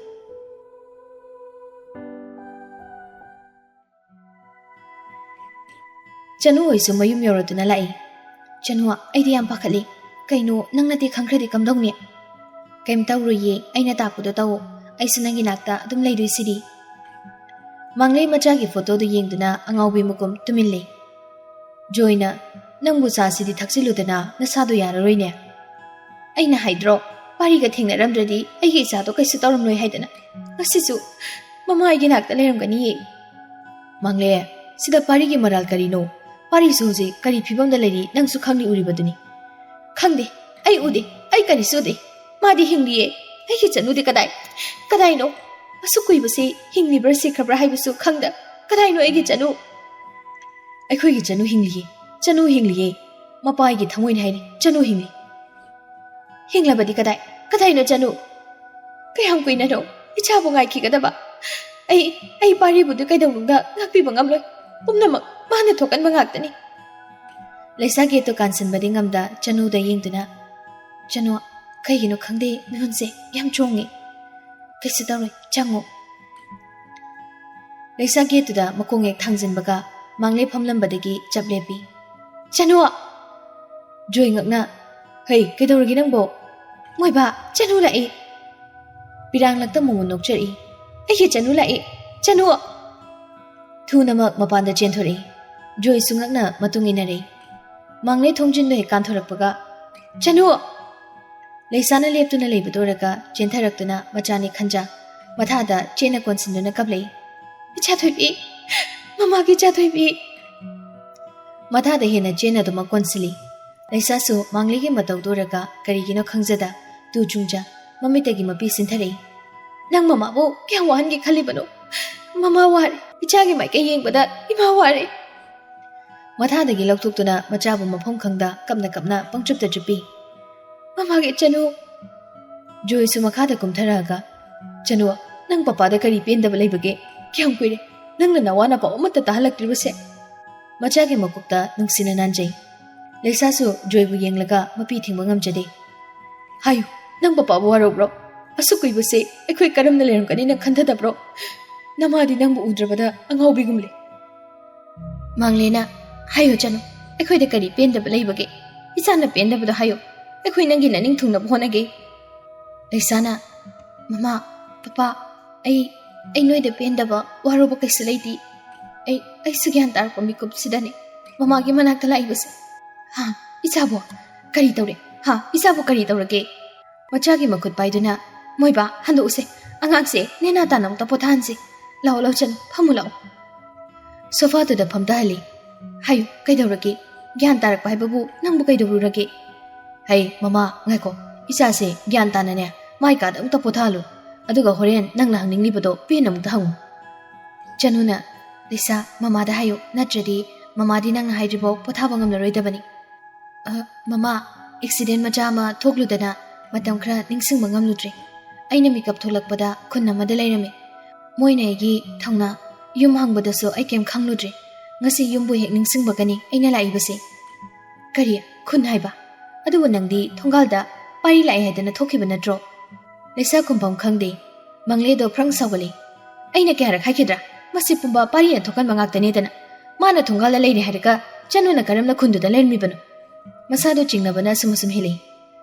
ꯆꯅꯨ ꯍꯣꯏꯁꯨ ꯃꯌꯨꯝ ꯌꯧꯔꯗꯨꯅ ꯂꯥꯛꯏ꯫ "ꯆꯅꯨ, ꯑꯩꯗꯤ ꯌꯥꯝ ꯄꯥꯈꯠꯂꯤ꯫ ꯀꯩꯅꯣ, ꯅꯪꯅꯗꯤ ꯈꯪꯈ꯭ꯔꯗꯤ ꯀꯝꯗꯧꯅꯤ?" "ꯀꯩꯝ ꯇꯧꯔꯣꯏꯌꯦ, ꯑꯩꯅ ꯇꯥꯛꯄꯗꯣ ꯇꯧꯑꯣ꯫ ꯑꯩꯁꯨ ꯅꯪꯒꯤ ꯅꯥꯛꯇ ꯑꯗꯨꯝ ꯂꯩꯗꯣꯏꯁꯤꯗꯤ꯫" ꯃꯥꯡꯂꯩ ꯃꯆꯥꯒꯤ ꯐꯣꯇꯣꯗꯨ ꯌꯦꯡꯗꯨꯅ ꯑꯉꯥꯎꯕꯤ ꯃꯀꯨꯝ ꯇꯨꯃꯤꯟ ꯂꯩ꯫ ꯖꯣꯏꯅ, "ꯅꯪꯕꯨ ꯆꯥꯁꯤꯗꯤ ꯊꯛꯆꯤꯜꯂꯨꯗꯅ, ꯅꯁꯥꯗꯣ ꯌꯥꯔꯔꯣꯏꯅꯦ꯫" "ꯑꯩꯅ ꯍꯥꯏꯗ꯭ꯔꯣ, ꯄꯥꯔꯤꯒ ꯊꯦꯡꯅꯔꯝꯗ꯭ꯔꯗꯤ ꯑꯩꯒꯤ ꯏꯆꯥꯗꯣ ꯀꯩꯁꯨ ꯇꯧꯔꯝꯂꯣꯏ ꯍꯥꯏꯗꯅ꯫ ꯉꯁꯤꯁꯨ ꯃꯃꯥ ꯑꯩꯒꯤ ꯅꯥꯛꯇ ꯂꯩꯔꯝꯒꯅꯤꯌꯦ꯫" "ꯃꯥꯡꯂꯦ, ꯁꯤꯗ ꯄꯥꯔꯤꯒꯤ ꯃꯔꯥꯜ ꯀꯔꯤꯅꯣ? ꯄꯥꯔꯤꯁꯨ ꯍꯧꯖꯤꯛ ꯀꯔꯤ ꯐꯤꯕꯝꯗ ꯂꯩꯔꯤ ꯅꯪꯁꯨ ꯈꯪꯂꯤ ꯎꯔꯤꯕꯗꯨꯅꯤ꯫" "ꯈꯪꯗꯦ, ꯑꯩ ꯎꯗꯦ, ꯑꯩ ꯀꯔꯤꯁꯨ ꯎꯗꯦ꯫ ꯃꯥꯗꯤ ꯍꯤꯡꯂꯤꯌꯦ꯫ ꯑꯩꯒꯤ ꯆꯅꯨꯗꯤ ꯀꯗꯥꯏ, ꯀꯗꯥꯏꯅꯣ? ꯑꯁꯨꯛ ꯀꯨꯏꯕꯁꯤ ꯍꯤꯡꯂꯤꯕ꯭ꯔꯥ ꯁꯤꯈ꯭ꯔꯕ꯭ꯔꯥ ꯍꯥꯏꯕꯁꯨ ꯈꯪꯗ, ꯀꯗꯥꯏꯅꯣ ꯑꯩꯒꯤ ꯆꯅꯨ?" "ꯑꯩꯈꯣꯏꯒꯤ ꯆꯅꯨ ꯍꯤꯡꯂꯤꯌꯦ, ꯆꯅꯨ ꯍꯤꯡꯂꯤꯌꯦ꯫ ꯃꯄꯥꯒꯤ ꯊꯃꯣꯏꯅ ꯍꯥꯏꯔꯤ, "ꯆꯅꯨ ꯍꯤꯡꯂꯤ꯫" "ꯍꯤꯡꯂꯕꯗꯤ ꯀꯗꯥꯏ? ꯀꯗꯥꯏꯅꯣ ꯆꯅꯨ? ꯀꯌꯥꯝ ꯀꯨꯏꯅꯅꯣ ꯏꯆꯥꯕꯨ ꯉꯥꯏꯈꯤꯒꯗꯕ? ꯑꯩ, ꯑꯩ ꯄꯥꯔꯤꯕꯨꯗꯤ ꯀꯩꯗꯧꯅꯨꯡꯗ ꯉꯥꯛꯄꯤꯕ ꯉꯝꯂꯣꯏ꯫ ꯄꯨꯝꯅꯃꯛ ꯃꯥꯅ ꯊꯣꯛꯍꯟꯕ ꯉꯥꯛꯇꯅꯤ꯫" ꯂꯩꯁꯥ ꯒꯦꯠꯇꯨ ꯀꯥꯟꯁꯤꯟꯕꯗꯤ ꯉꯝꯗ ꯆꯅꯨꯗ ꯌꯦꯡꯗꯨꯅ, "ꯆꯅꯨ, ꯀꯩꯒꯤꯅꯣ ꯈꯪꯗꯦ ꯃꯤꯍꯨꯟꯁꯦ ꯌꯥꯝ ꯆꯣꯡꯉꯤ꯫" "ꯀꯩꯁꯨ ꯇꯧꯔꯣꯏ, ꯆꯪꯉꯨ꯫" ꯂꯩꯁꯥ ꯒꯦꯠꯇꯨꯗ ꯃꯈꯣꯡ ꯍꯦꯛ ꯊꯥꯡꯖꯤꯟꯕꯒ ꯃꯥꯡꯂꯦ ꯐꯝꯂꯝꯕꯗꯒꯤ ꯆꯞ ꯂꯦꯞꯄꯤ꯫ "ꯆꯅꯨ!" ꯖꯣꯏ ꯉꯛꯅ, "ꯍꯩ, ꯀꯩꯗꯧꯔꯒꯦ ꯅꯪꯕꯣ?" "ꯃꯣꯏꯕꯥ, ꯆꯅꯨ ꯂꯥꯛꯏ!" ꯄꯤꯔꯥꯡꯂꯛꯇ ꯃꯣꯃꯣꯟ ꯅꯣꯛꯆꯔꯛꯏ꯫ "ꯑꯩꯒꯤ ꯆꯅꯨ ꯂꯥꯛꯏ! ꯆꯅꯨ!" ꯊꯨꯅꯃꯛ ꯃꯄꯥꯟꯗ ꯆꯦꯟꯊꯣꯔꯛꯏ꯫ ꯖꯣꯏꯁꯨ ꯉꯛꯅ ꯃꯇꯨꯡ ꯏꯟꯅꯔꯛꯏ꯫ ꯃꯥꯡꯂꯦ ꯊꯣꯡꯖꯤꯟꯗꯣ ꯍꯦꯛ ꯀꯥꯟꯊꯣꯔꯛꯄꯒ, "ꯆꯅꯨ!" ꯂꯩꯁꯥꯅ ꯂꯦꯞꯇꯨꯅ ꯂꯩꯕꯗꯨ ꯎꯔꯒ ꯆꯦꯟꯊꯔꯛꯇꯨꯅ ꯃꯆꯥꯅꯤ ꯈꯟꯖ ꯃꯊꯥꯗ ꯆꯦꯠꯅ ꯀꯣꯟꯁꯤꯟꯗꯨꯅ ꯀꯞꯂꯛꯏ꯫ "ꯏꯆꯥ ꯊꯣꯏꯕꯤ! ꯃꯃꯥꯒꯤ ꯏꯆꯥ ꯊꯣꯏꯕꯤ!" ꯃꯊꯥꯗ ꯍꯦꯟꯅ ꯆꯦꯠꯅꯗꯨꯃꯛ ꯀꯣꯟꯁꯤꯜꯂꯤ꯫ ꯂꯩꯁꯥꯁꯨ ꯃꯥꯡꯂꯦꯒꯤ ꯃꯇꯧꯗꯨ ꯎꯔꯒ ꯀꯔꯤꯒꯤꯅꯣ ꯈꯪꯖꯗ ꯇꯨ ꯆꯨꯡꯖ ꯃꯃꯤꯠꯇꯒꯤ ꯃꯄꯤ ꯆꯤꯟꯊꯔꯛꯏ꯫ "ꯅꯪ ꯃꯃꯥꯕꯨ ꯀꯌꯥꯝ ꯋꯥꯍꯟꯒꯦ ꯈꯜꯂꯤꯕꯅꯣ? ꯃꯃꯥ ꯋꯥꯔꯦ꯫ ꯏꯆꯥꯒꯤ ꯃꯥꯏꯀꯩ ꯌꯦꯡꯕꯗ ꯏꯃꯥ ꯋꯥꯔꯦ꯫" ꯃꯊꯥꯗꯒꯤ ꯂꯧꯊꯣꯛꯇꯨꯅ ꯃꯆꯥꯕꯨ ꯃꯐꯝ ꯈꯪꯗ ꯀꯞꯅ ꯀꯞꯅ ꯄꯪꯆꯨꯞꯇ ꯆꯨꯞꯄꯤ꯫ "ꯃꯃꯥꯒꯤ ꯆꯅꯨ!" ꯖꯣꯏꯁꯨ ꯃꯈꯥꯗ ꯀꯨꯝꯊꯔꯛꯑꯒ, "ꯆꯅꯨ, ꯅꯪ ꯄꯄꯥꯗ ꯀꯔꯤ ꯄꯦꯟꯗꯕ ꯂꯩꯕꯒꯦ? ꯀꯌꯥꯝ ꯀꯨꯏꯔꯦ ꯅꯪꯅ ꯅꯋꯥ ꯅꯄꯥꯎ ꯑꯃꯠꯇ ꯇꯥꯍꯜꯂꯛꯇ꯭ꯔꯤꯕꯁꯦ?" ꯃꯆꯥꯒꯤ ꯃꯀꯣꯛꯇ ꯅꯨꯡꯁꯤꯅ ꯅꯥꯟꯖꯩ꯫ ꯂꯩꯁꯥꯁꯨ ꯖꯣꯏꯕꯨ ꯌꯦꯡꯂꯒ ꯃꯄꯤ ꯊꯤꯡꯕ ꯉꯝꯖꯗꯦ꯫ "ꯍꯥꯏꯌꯨ, ꯅꯪ ꯄꯄꯥꯕꯨ ꯋꯥꯔꯧꯕ꯭ꯔꯣ? ꯑꯁꯨꯛ ꯀꯨꯏꯕꯁꯦ ꯑꯩꯈꯣꯏ ꯀꯔꯝꯅ ꯂꯩꯔꯝꯒꯅꯤꯅ ꯈꯟꯊꯗꯕ꯭ꯔꯣ? ꯅꯃꯥꯗꯤ ꯅꯪꯕꯨ ꯎꯗ꯭ꯔꯕꯗ ꯑꯉꯥꯎꯕꯤꯒꯨꯝꯂꯦ꯫" ꯃꯥꯡꯂꯦꯅ, "ꯍꯥꯏꯌꯨ ꯆꯅꯨ, ꯑꯩꯈꯣꯏꯗ ꯀꯔꯤ ꯄꯦꯟꯗꯕ ꯂꯩꯕꯒꯦ? ꯏꯆꯥꯅ ꯄꯦꯟꯗꯕꯗꯣ ꯍꯥꯏꯌꯨ, ꯑꯩꯈꯣꯏ ꯅꯪꯒꯤ ꯅꯅꯤꯡ ꯊꯨꯡꯅꯕ ꯍꯣꯠꯅꯒꯦ꯫" ꯂꯩꯁꯥꯅ, "ꯃꯃꯥ, ꯄꯄꯥ, ꯑꯩ, ꯑꯩ ꯅꯣꯏꯗ ꯄꯦꯟꯗꯕ, ꯋꯥꯔꯧꯕ ꯀꯩꯁꯨ ꯂꯩꯇꯦ꯫ ꯑꯩ, ꯑꯩꯁꯨ ꯒ꯭ꯌꯥꯟ ꯇꯥꯔꯛꯄ ꯃꯤꯀꯨꯞꯁꯤꯗꯅꯦ ꯃꯃꯥꯒꯤ ꯃꯅꯥꯛꯇ ꯂꯥꯛꯏꯕꯁꯦ꯫ ꯍꯥ, ꯏꯆꯥꯕꯨ ꯀꯔꯤ ꯇꯧꯔꯦ? ꯍꯥ, ꯏꯆꯥꯕꯨ ꯀꯔꯤ ꯇꯧꯔꯒꯦ?" ꯃꯆꯥꯒꯤ ꯃꯈꯨꯠ ꯄꯥꯏꯗꯨꯅ, "ꯃꯣꯏꯕꯥ, ꯍꯟꯗꯣꯛꯎꯁꯦ꯫ ꯑꯉꯥꯡꯁꯦ ꯅꯦꯅꯥ ꯇꯥꯅ ꯑꯃꯨꯛꯇ ꯄꯣꯊꯥꯍꯟꯁꯦ꯫ ꯂꯥꯛꯑꯣ, ꯂꯥꯛꯑꯣ, ꯆꯠꯂꯣ, ꯐꯝꯃꯨ ꯂꯥꯛꯑꯣ꯫" ꯁꯣꯐꯥꯗꯨꯗ ꯐꯝꯊꯍꯜꯂꯤ꯫ "ꯍꯥꯏꯌꯨ, ꯀꯩꯗꯧꯔꯒꯦ? ꯒ꯭ꯌꯥꯟ ꯇꯥꯔꯛꯄ ꯍꯥꯏꯕꯕꯨ ꯅꯪꯕꯨ ꯀꯩꯗꯧꯔꯨꯔꯒꯦ?" "ꯍꯩ, ꯃꯃꯥ, ꯉꯥꯏꯈꯣ꯫ ꯏꯆꯥꯁꯦ ꯒ꯭ꯌꯥꯟ ꯇꯥꯅꯅꯦ ꯃꯥꯏ ꯀꯥꯗ ꯑꯃꯨꯛꯇ ꯄꯣꯊꯥꯍꯜꯂꯨ꯫ ꯑꯗꯨꯒ ꯍꯣꯔꯦꯟ ꯅꯪꯅ ꯍꯪꯅꯤꯡꯂꯤꯕꯗꯣ ꯄꯦꯟꯅ ꯑꯃꯨꯛꯇ ꯍꯪꯉꯨ꯫" ꯆꯅꯨꯅ, "ꯂꯤꯁꯥ, ꯃꯃꯥꯗ ꯍꯥꯏꯌꯨ, ꯅꯠꯇ꯭ꯔꯗꯤ ꯃꯃꯥꯗꯤ ꯅꯪꯅ ꯍꯥꯏꯗ꯭ꯔꯤꯐꯥꯎ ꯄꯣꯊꯥꯕ ꯉꯝꯂꯔꯣꯏꯗꯕꯅꯤ꯫" ꯑ, ꯃꯃꯥ, ꯑꯦꯛꯁꯤꯗꯦꯟ ꯃꯆꯥ ꯑꯃ ꯊꯣꯛꯂꯨꯗꯅ ꯃꯇꯝ ꯈꯔ ꯅꯤꯡꯁꯤꯡꯕ ꯉꯝꯂꯨꯗ꯭ꯔꯦ꯫ ꯑꯩꯅ ꯃꯤꯀꯞ ꯊꯣꯛꯂꯛꯄꯗ ꯈꯨꯟ ꯑꯃꯗ ꯂꯩꯔꯝꯃꯤ꯫ ꯃꯣꯏꯅ ꯑꯩꯒꯤ ꯊꯧꯅꯥ, ꯌꯨꯝ ꯍꯪꯕꯗꯁꯨ ꯑꯩ ꯀꯩꯝ ꯈꯪꯂꯨꯗ꯭ꯔꯦ꯫ ꯉꯁꯤ ꯌꯨꯝꯕꯨ ꯍꯦꯛ ꯅꯤꯡꯁꯤꯡꯕꯒꯅꯤ ꯑꯩꯅ ꯂꯥꯛꯏꯕꯁꯦ꯫ ꯀꯔꯤ? ꯈꯨꯟ ꯍꯥꯏꯕ? ꯑꯗꯨꯕꯨ ꯅꯪꯗꯤ ꯊꯣꯡꯒꯥꯜꯗ ꯄꯥꯔꯤ ꯂꯥꯛꯑꯦ ꯍꯥꯏꯗꯅ ꯊꯣꯛꯈꯤꯕ ꯅꯠꯇ꯭ꯔꯣ? ꯂꯩꯁꯥ ꯈꯨꯝꯐꯝ ꯈꯪꯗꯦ꯫ ꯃꯪꯂꯦꯗꯣ ꯐ꯭ꯔꯪ ꯁꯥꯎꯒꯠꯂꯤ꯫ ꯑꯩꯅ ꯀꯌꯥꯔꯛ ꯍꯥꯏꯈꯤꯗ꯭ꯔꯥ? ꯃꯁꯤ ꯄꯨꯝꯕ ꯄꯥꯔꯤꯅ ꯊꯣꯛꯍꯟꯕ ꯉꯥꯛꯇꯅꯦꯗꯅ꯫ ꯃꯥꯅ ꯊꯣꯡꯒꯥꯜꯗ ꯂꯩꯔꯦ ꯍꯥꯏꯔꯒ ꯆꯅꯨꯅ ꯀꯔꯝꯅ ꯈꯨꯟꯗꯨꯗ ꯂꯩꯔꯝꯃꯤꯕꯅꯣ? ꯃꯁꯥꯗꯣ ꯆꯤꯡꯅꯕꯅ ꯑꯁꯨꯝ ꯑꯁꯨꯝ ꯍꯦꯜꯂꯛꯏ꯫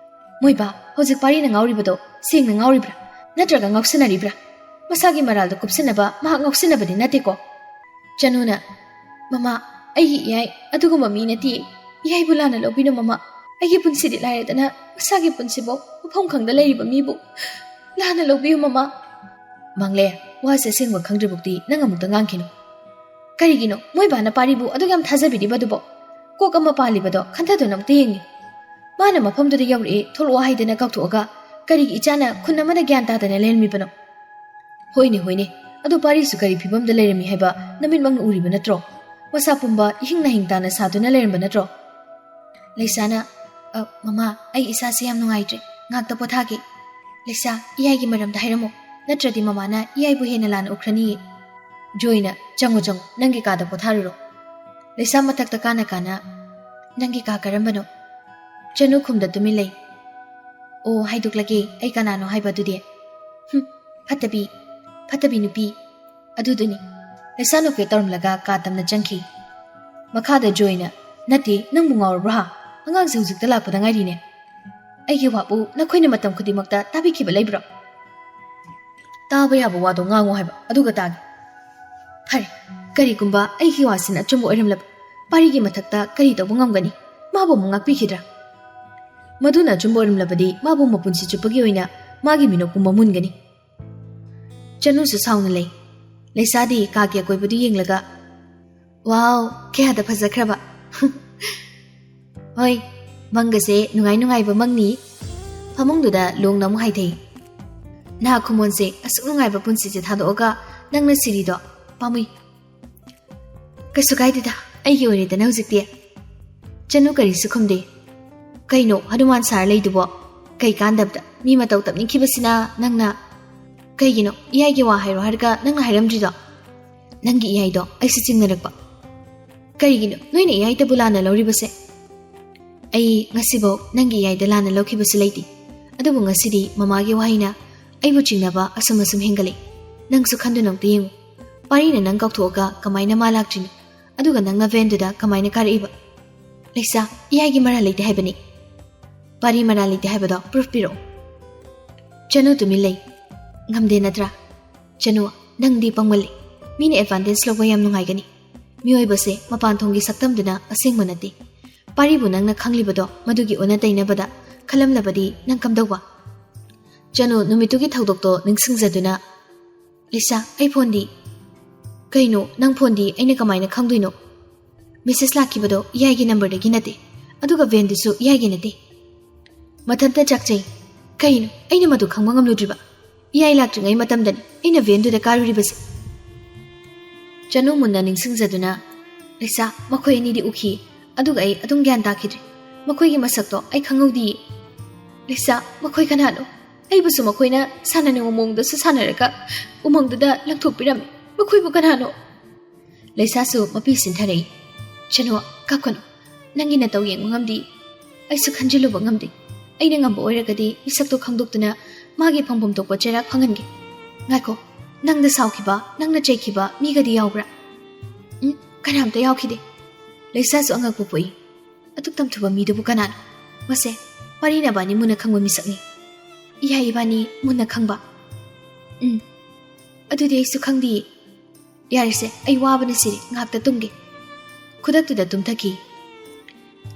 ꯃꯣꯏꯕꯥ, ꯍꯧꯖꯤꯛ ꯄꯥꯔꯤꯅ ꯉꯥꯎꯔꯤꯕꯗꯣ ꯁꯦꯡꯅ ꯉꯥꯎꯔꯤꯕ꯭ꯔꯥ? ꯅꯠꯇ꯭ꯔꯒ ꯉꯥꯎꯁꯤꯟꯅꯔꯤꯕ꯭ꯔꯥ? ꯃꯁꯥꯒꯤ ꯃꯔꯥꯜꯗꯣ ꯀꯨꯞꯁꯤꯟꯅꯕ ꯃꯍꯥꯛ ꯉꯥꯎꯁꯤꯟꯅꯕꯗꯤ ꯅꯠꯇꯦꯀꯣ? ꯆꯅꯨꯅ, "ꯃꯃꯥ, ꯑꯩꯒꯤ ꯏꯌꯥꯏ ꯑꯗꯨꯒꯨꯝꯕ ꯃꯤ ꯅꯠꯇꯦ꯫ ꯏꯌꯥꯏꯕꯨ ꯂꯥꯟꯅ ꯂꯧꯕꯤꯅꯨ ꯃꯃꯥ꯫ ꯑꯩꯒꯤ ꯄꯨꯟꯁꯤꯗꯤ ꯂꯥꯏꯔꯗꯅ ꯃꯁꯥꯒꯤ ꯄꯨꯟꯁꯤꯕꯨ ꯃꯐꯝ ꯈꯪꯗ ꯂꯩꯔꯤꯕ ꯃꯤꯕꯨ ꯂꯥꯟꯅ ꯂꯧꯕꯤꯌꯨ ꯃꯃꯥ꯫" ꯃꯪꯂꯦ, ꯋꯥꯁꯦ ꯑꯁꯦꯡꯕ ꯈꯪꯗ꯭ꯔꯤꯕꯨꯛꯇꯤ ꯅꯪ ꯑꯃꯨꯛꯇ ꯉꯥꯡꯈꯤꯅꯨ꯫ ꯀꯔꯤꯒꯤꯅꯣ ꯃꯣꯏ ꯕꯥꯅ ꯄꯥꯔꯤꯕꯨ ꯑꯗꯨꯛ ꯌꯥꯝ ꯊꯥꯖꯕꯤꯔꯤꯕꯗꯨꯕꯣ? ꯀꯣꯛ ꯑꯃ ꯄꯥꯜꯂꯤꯕꯗꯣ ꯈꯟꯊꯗꯨꯅ ꯑꯃꯨꯛꯇ ꯌꯦꯡꯉꯤ꯫ ꯃꯥꯅ ꯃꯐꯝꯗꯨꯗ ꯌꯧꯔꯛꯑꯦ, ꯊꯣꯛꯂꯛꯑꯣ ꯍꯥꯏꯗꯅ ꯀꯧꯊꯣꯛꯑꯒ ꯀꯔꯤꯒꯤ ꯏꯆꯥꯅ ꯈꯨꯟ ꯑꯃꯗ ꯒ꯭ꯌꯥꯟ ꯇꯥꯗꯅ ꯂꯩꯔꯝꯃꯤꯕꯅꯣ? ꯍꯣꯏꯅꯦ, ꯍꯣꯏꯅꯦ, ꯑꯗꯨ ꯄꯥꯔꯤꯁꯨ ꯀꯔꯤ ꯐꯤꯕꯝꯗ ꯂꯩꯔꯝꯃꯤ ꯍꯥꯏꯕ ꯅꯃꯤꯠꯃꯛꯅ ꯎꯔꯤꯕ ꯅꯠꯇ꯭ꯔꯣ? ꯃꯁꯥ ꯄꯨꯝꯕ ꯏꯍꯤꯡ ꯅꯥꯍꯤꯡ ꯇꯥꯅ ꯁꯥꯗꯨꯅ ꯂꯩꯔꯝꯕ ꯅꯠꯇ꯭ꯔꯣ? ꯂꯩꯁꯥꯅ, "ꯑ, ꯃꯃꯥ, ꯑꯩ ꯏꯁꯥꯁꯦ ꯌꯥꯝ ꯅꯨꯡꯉꯥꯏꯇ꯭ꯔꯦ, ꯉꯥꯛꯇ ꯄꯣꯊꯥꯒꯦ꯫ ꯂꯩꯁꯥ, ꯏꯌꯥꯏꯒꯤ ꯃꯔꯝꯗ ꯍꯥꯏꯔꯝꯃꯣ, ꯅꯠꯇ꯭ꯔꯗꯤ ꯃꯃꯥꯅ ꯏꯌꯥꯏꯕꯨ ꯍꯦꯟꯅ ꯂꯥꯟꯅ ꯎꯈ꯭ꯔꯅꯤꯌꯦ꯫" ꯖꯣꯏꯅ, "ꯆꯪꯉꯣ, ꯆꯪꯉꯣ, ꯅꯪꯒꯤ ꯀꯥꯗ ꯄꯣꯊꯥꯔꯨꯔꯣ꯫" ꯂꯩꯁꯥ ꯃꯊꯛꯇ ꯀꯥꯅ ꯀꯥꯅ, "ꯅꯪꯒꯤ ꯀꯥ ꯀꯔꯝꯕꯅꯣ?" ꯆꯅꯨ ꯈꯨꯝꯗ ꯇꯨꯃꯤꯟ ꯂꯩ꯫ "ꯑꯣ, ꯍꯥꯏꯗꯣꯛꯂꯒꯦ, ꯑꯩ ꯀꯅꯥꯅꯣ ꯍꯥꯏꯕ ꯑꯗꯨꯗꯤ꯫ ꯍꯨꯝ, ꯐꯠꯇꯕꯤ, ꯐꯠꯇꯕꯤ ꯅꯨꯄꯤ꯫ ꯑꯗꯨꯗꯨꯅꯤ꯫" ꯂꯩꯁꯥ ꯅꯣꯛꯐꯦꯠ ꯇꯧꯔꯝꯂꯒ ꯀꯥ ꯇꯝꯅ ꯆꯪꯈꯤ꯫ ꯃꯈꯥꯗ ꯖꯣꯏꯅ, "ꯅꯠꯇꯦ, ꯅꯪꯕꯨ ꯉꯥꯎꯔꯕ꯭ꯔꯣ ꯍꯥ? ꯑꯉꯥꯡꯁꯦ ꯍꯧꯖꯤꯛꯇ ꯂꯥꯛꯄꯗ ꯉꯥꯏꯔꯤꯅꯦ꯫ ꯑꯩꯒꯤ ꯋꯥꯕꯨ ꯅꯈꯣꯏꯅ ꯃꯇꯝ ꯈꯨꯗꯤꯡꯃꯛꯇ ꯇꯥꯕꯤꯈꯤꯕ ꯂꯩꯕ꯭ꯔꯣ? ꯇꯥꯕ ꯌꯥꯕ ꯋꯥꯗꯣ ꯉꯥꯡꯉꯨ ꯍꯥꯏꯕ, ꯑꯗꯨꯒ ꯇꯥꯒꯦ꯫ ꯐꯔꯦ, ꯀꯔꯤꯒꯨꯝꯕ ꯑꯩꯒꯤ ꯋꯥꯁꯤꯅ ꯑꯆꯨꯝꯕ ꯑꯣꯏꯔꯝꯂꯕ, ꯄꯥꯔꯤꯒꯤ ꯃꯊꯛꯇ ꯀꯔꯤ ꯇꯧꯕ ꯉꯝꯒꯅꯤ? ꯃꯥꯕꯨ ꯑꯃꯨꯛ ꯉꯥꯛꯄꯤꯈꯤꯗ꯭ꯔꯥ? ꯃꯗꯨꯅ ꯑꯆꯨꯝꯕ ꯑꯣꯏꯔꯝꯂꯕꯗꯤ ꯃꯥꯕꯨ ꯃꯄꯨꯟꯁꯤ ꯆꯨꯞꯄꯒꯤ ꯑꯣꯏꯅ ꯃꯥꯒꯤ ꯃꯤꯅꯣꯛ ꯄꯨꯝꯕ ꯃꯨꯟꯒꯅꯤ꯫" ꯆꯅꯨꯁꯨ ꯁꯥꯎꯅ ꯂꯩ꯫ ꯂꯩꯁꯥꯗꯤ ꯀꯥꯒꯤ ꯑꯀꯣꯏꯕꯗꯨ ꯌꯦꯡꯂꯒ, "ꯋꯥꯎ, ꯀꯌꯥꯗ ꯐꯖꯈ꯭ꯔꯕ!" "ꯍꯣꯏ, ꯃꯪꯒꯁꯦ ꯅꯨꯡꯉꯥꯏ ꯅꯨꯡꯉꯥꯏꯕ ꯃꯪꯅꯤ꯫" ꯐꯃꯨꯡꯗꯨꯗ ꯂꯣꯡꯅ ꯑꯃꯨꯛ ꯍꯥꯏꯊꯩ꯫ "ꯅꯍꯥ ꯈꯨꯃꯣꯟꯁꯦ ꯑꯁꯨꯛ ꯅꯨꯡꯉꯥꯏꯕ ꯄꯨꯟꯁꯤꯁꯦ ꯊꯥꯗꯣꯛꯑꯒ ꯅꯪꯅ ꯁꯤꯔꯤꯗꯣ ꯄꯥꯝꯃꯨꯏ꯫" "ꯀꯩꯁꯨ ꯀꯥꯏꯗꯦꯗ, ꯑꯩꯒꯤ ꯑꯣꯏꯔꯦꯗꯅ ꯍꯧꯖꯤꯛꯇꯤ꯫" ꯆꯅꯨ ꯀꯔꯤꯁꯨ ꯈꯨꯝꯗꯦ꯫ "ꯀꯩꯅꯣ ꯍꯅꯨꯃꯥꯟ ꯁꯥꯔ ꯂꯩꯗꯨꯕꯣ? ꯀꯩ ꯀꯥꯟꯗꯕꯗ? ꯃꯤ ꯃꯇꯧ ꯇꯞꯅꯤꯡꯈꯤꯕꯁꯤꯅ ꯅꯪꯅ꯫ ꯀꯩꯒꯤꯅꯣ ꯏꯌꯥꯏꯒꯤ ꯋꯥ ꯍꯥꯏꯔꯣ ꯍꯥꯏꯔꯒ ꯅꯪꯅ ꯍꯥꯏꯔꯝꯗ꯭ꯔꯤꯗꯣ? ꯅꯪꯒꯤ ꯏꯌꯥꯏꯗꯣ ꯑꯩꯁꯨ ꯆꯤꯡꯅꯔꯛꯄ꯫ ꯀꯔꯤꯒꯤꯅꯣ ꯅꯣꯏꯅ ꯏꯌꯥꯏꯗꯕꯨ ꯂꯥꯟꯅ ꯂꯧꯔꯤꯕꯁꯦ? ꯑꯩ ꯉꯁꯤꯐꯥꯎ ꯅꯪꯒꯤ ꯏꯌꯥꯏꯗ ꯂꯥꯟꯅ ꯂꯧꯈꯤꯕꯁꯨ ꯂꯩꯇꯦ꯫ ꯑꯗꯨꯕꯨ ꯉꯁꯤꯗꯤ ꯃꯃꯥꯒꯤ ꯋꯥꯍꯩꯅ ꯑꯩꯕꯨ ꯆꯤꯡꯅꯕ ꯑꯁꯨꯝ ꯑꯁꯨꯝ ꯍꯦꯟꯒꯠꯂꯛꯏ꯫ ꯅꯪꯁꯨ ꯈꯟꯗꯨꯅ ꯑꯝꯇ ꯌꯦꯡꯉꯨ꯫ ꯄꯥꯔꯤꯅ ꯅꯪ ꯀꯧꯊꯣꯛꯑꯒ ꯀꯃꯥꯏꯅ ꯃꯥ ꯂꯥꯛꯇ꯭ꯔꯤꯅꯣ? ꯑꯗꯨꯒ ꯅꯪꯅ ꯚꯦꯟꯗꯨꯗ ꯀꯃꯥꯏꯅ ꯀꯥꯔꯛꯏꯕ?" "ꯂꯩꯁꯥ, ꯏꯌꯥꯏꯒꯤ ꯃꯔꯥꯜ ꯂꯩꯇꯦ ꯍꯥꯏꯕꯅꯤ꯫ ꯄꯥꯔꯤ ꯃꯔꯥꯜ ꯂꯩꯇꯦ ꯍꯥꯏꯕꯗꯣ ꯄ꯭ꯔꯨꯐ ꯄꯤꯔꯛꯑꯣ꯫" ꯆꯅꯨ ꯇꯨꯃꯤꯟ ꯂꯩ꯫ "ꯉꯝꯗꯦ ꯅꯠꯇ꯭ꯔꯥ? ꯆꯅꯨ, ꯅꯪꯗꯤ ꯄꯪꯃꯜꯂꯤ꯫ ꯃꯤꯅ ꯑꯦꯗꯚꯥꯟꯇꯦꯖ ꯂꯧꯕ ꯌꯥꯝ ꯅꯨꯡꯉꯥꯏꯒꯅꯤ꯫ ꯃꯤꯑꯣꯏꯕꯁꯦ ꯃꯄꯥꯟ ꯊꯣꯡꯒꯤ ꯁꯛꯇꯝꯗꯨꯅ ꯑꯁꯦꯡꯕ ꯅꯠꯇꯦ꯫ ꯄꯥꯔꯤꯕꯨ ꯅꯪꯅ ꯈꯪꯂꯤꯕꯗꯣ ꯃꯗꯨꯒꯤ ꯑꯣꯟꯅ ꯇꯩꯅꯕꯗ ꯈꯜꯂꯝꯂꯕꯗꯤ ꯅꯪ ꯀꯝꯗꯧꯕ?" ꯆꯅꯨ ꯅꯨꯃꯤꯠꯇꯨꯒꯤ ꯊꯧꯗꯣꯛꯇꯣ ꯅꯤꯡꯁꯤꯡꯖꯗꯨꯅ, "ꯂꯤꯁꯥ, ꯑꯩ ꯐꯣꯟꯗꯤ?" "ꯀꯩꯅꯣ, ꯅꯪ ꯐꯣꯟꯗꯤ ꯑꯩꯅ ꯀꯃꯥꯏꯅ ꯈꯪꯗꯣꯏꯅꯣ? ꯃꯦꯁꯦꯖ ꯂꯥꯛꯈꯤꯕꯗꯣ ꯏꯌꯥꯏꯒꯤ ꯅꯝꯕꯔꯗꯒꯤ ꯅꯠꯇꯦ, ꯑꯗꯨꯒ ꯚꯦꯟꯗꯨꯁꯨ ꯏꯌꯥꯏꯒꯤ ꯅꯠꯇꯦ꯫" ꯃꯊꯟꯇ ꯆꯥꯛꯆꯩ꯫ "ꯀꯩꯅꯣ, ꯑꯩꯅ ꯃꯗꯨ ꯈꯪꯕ ꯉꯝꯂꯨꯗ꯭ꯔꯤꯕ? ꯏꯌꯥꯏ ꯂꯥꯛꯇ꯭ꯔꯤꯉꯩ ꯃꯇꯝꯗꯅꯤ ꯑꯩꯅ ꯚꯦꯟꯗꯨꯗ ꯀꯥꯔꯨꯔꯤꯕꯁꯦ꯫" ꯆꯅꯨ ꯃꯨꯟꯅ ꯅꯤꯡꯁꯤꯡꯖꯗꯨꯅ, "ꯂꯤꯁꯥ, ꯃꯈꯣꯏ ꯑꯅꯤꯗꯤ ꯎꯈꯤ, ꯑꯗꯨꯒ ꯑꯩ ꯑꯗꯨꯝ ꯒ꯭ꯌꯥꯟ ꯇꯥꯈꯤꯗ꯭ꯔꯦ꯫ ꯃꯈꯣꯏꯒꯤ ꯃꯁꯛꯇꯣ ꯑꯩ ꯈꯪꯍꯧꯗꯤꯌꯦ꯫" "ꯂꯤꯁꯥ, ꯃꯈꯣꯏ ꯀꯅꯥꯅꯣ? ꯑꯩꯕꯨꯁꯨ ꯃꯈꯣꯏꯅ ꯁꯥꯟꯅꯅꯤꯡꯕ ꯃꯑꯣꯡꯗꯁꯨ ꯁꯥꯟꯅꯔꯒ ꯎꯃꯪꯗꯨꯗ ꯂꯪꯊꯣꯛꯄꯤꯔꯝꯃꯤ꯫ ꯃꯈꯣꯏꯕꯨ ꯀꯅꯥꯅꯣ?" ꯂꯩꯁꯥꯁꯨ ꯃꯄꯤ ꯁꯤꯟꯊꯔꯛꯏ꯫ "ꯆꯅꯨ, ꯀꯞꯀꯅꯨ꯫ ꯅꯪꯒꯤ ꯅꯇꯧ ꯌꯦꯡꯕ ꯉꯝꯗꯦ꯫ ꯑꯩꯁꯨ ꯈꯟꯖꯤꯜꯂꯨꯕ ꯉꯝꯗꯦ꯫ ꯑꯩꯅ ꯉꯝꯕ ꯑꯣꯏꯔꯒꯗꯤ ꯃꯤꯁꯛꯇꯣ ꯈꯪꯗꯣꯛꯇꯨꯅ ꯃꯥꯒꯤ ꯐꯪꯐꯝ ꯊꯣꯛꯄ ꯆꯩꯔꯥꯛ ꯐꯪꯍꯟꯒꯦ꯫ ꯉꯥꯏꯈꯣ, ꯅꯪꯗ ꯁꯥꯎꯈꯤꯕ, ꯅꯪꯅ ꯆꯩꯈꯤꯕ ꯃꯤꯒꯗꯤ ꯌꯥꯎꯕ꯭ꯔꯥ?" "ꯎꯝ, ꯀꯅꯥꯝꯇ ꯌꯥꯎꯈꯤꯗꯦ꯫" ꯂꯩꯁꯥꯁꯨ ꯑꯉꯛꯄ ꯄꯣꯛꯏ꯫ "ꯑꯗꯨꯛ ꯇꯝꯊꯨꯕ ꯃꯤꯗꯨꯕꯨ ꯀꯅꯥꯅꯣ? ꯃꯁꯦ ꯄꯥꯔꯤꯅ ꯕꯥꯅꯤ ꯃꯨꯟꯅ ꯈꯪꯕ ꯃꯤꯁꯛꯅꯤ꯫ ꯏꯌꯥ, ꯏꯕꯥꯅꯤ ꯃꯨꯟꯅ ꯈꯪꯕ? ꯎꯝ, ꯑꯗꯨꯗꯤ ꯑꯩꯁꯨ ꯈꯪꯗꯤꯌꯦ꯫ ꯌꯥꯔꯦꯁꯦ, ꯑꯩ ꯋꯥꯕꯅ ꯁꯤꯔꯦ, ꯉꯥꯏꯍꯥꯛꯇ ꯇꯨꯝꯒꯦ꯫" ꯈꯨꯗꯛꯇꯨꯗ ꯇꯨꯝꯊꯈꯤ꯫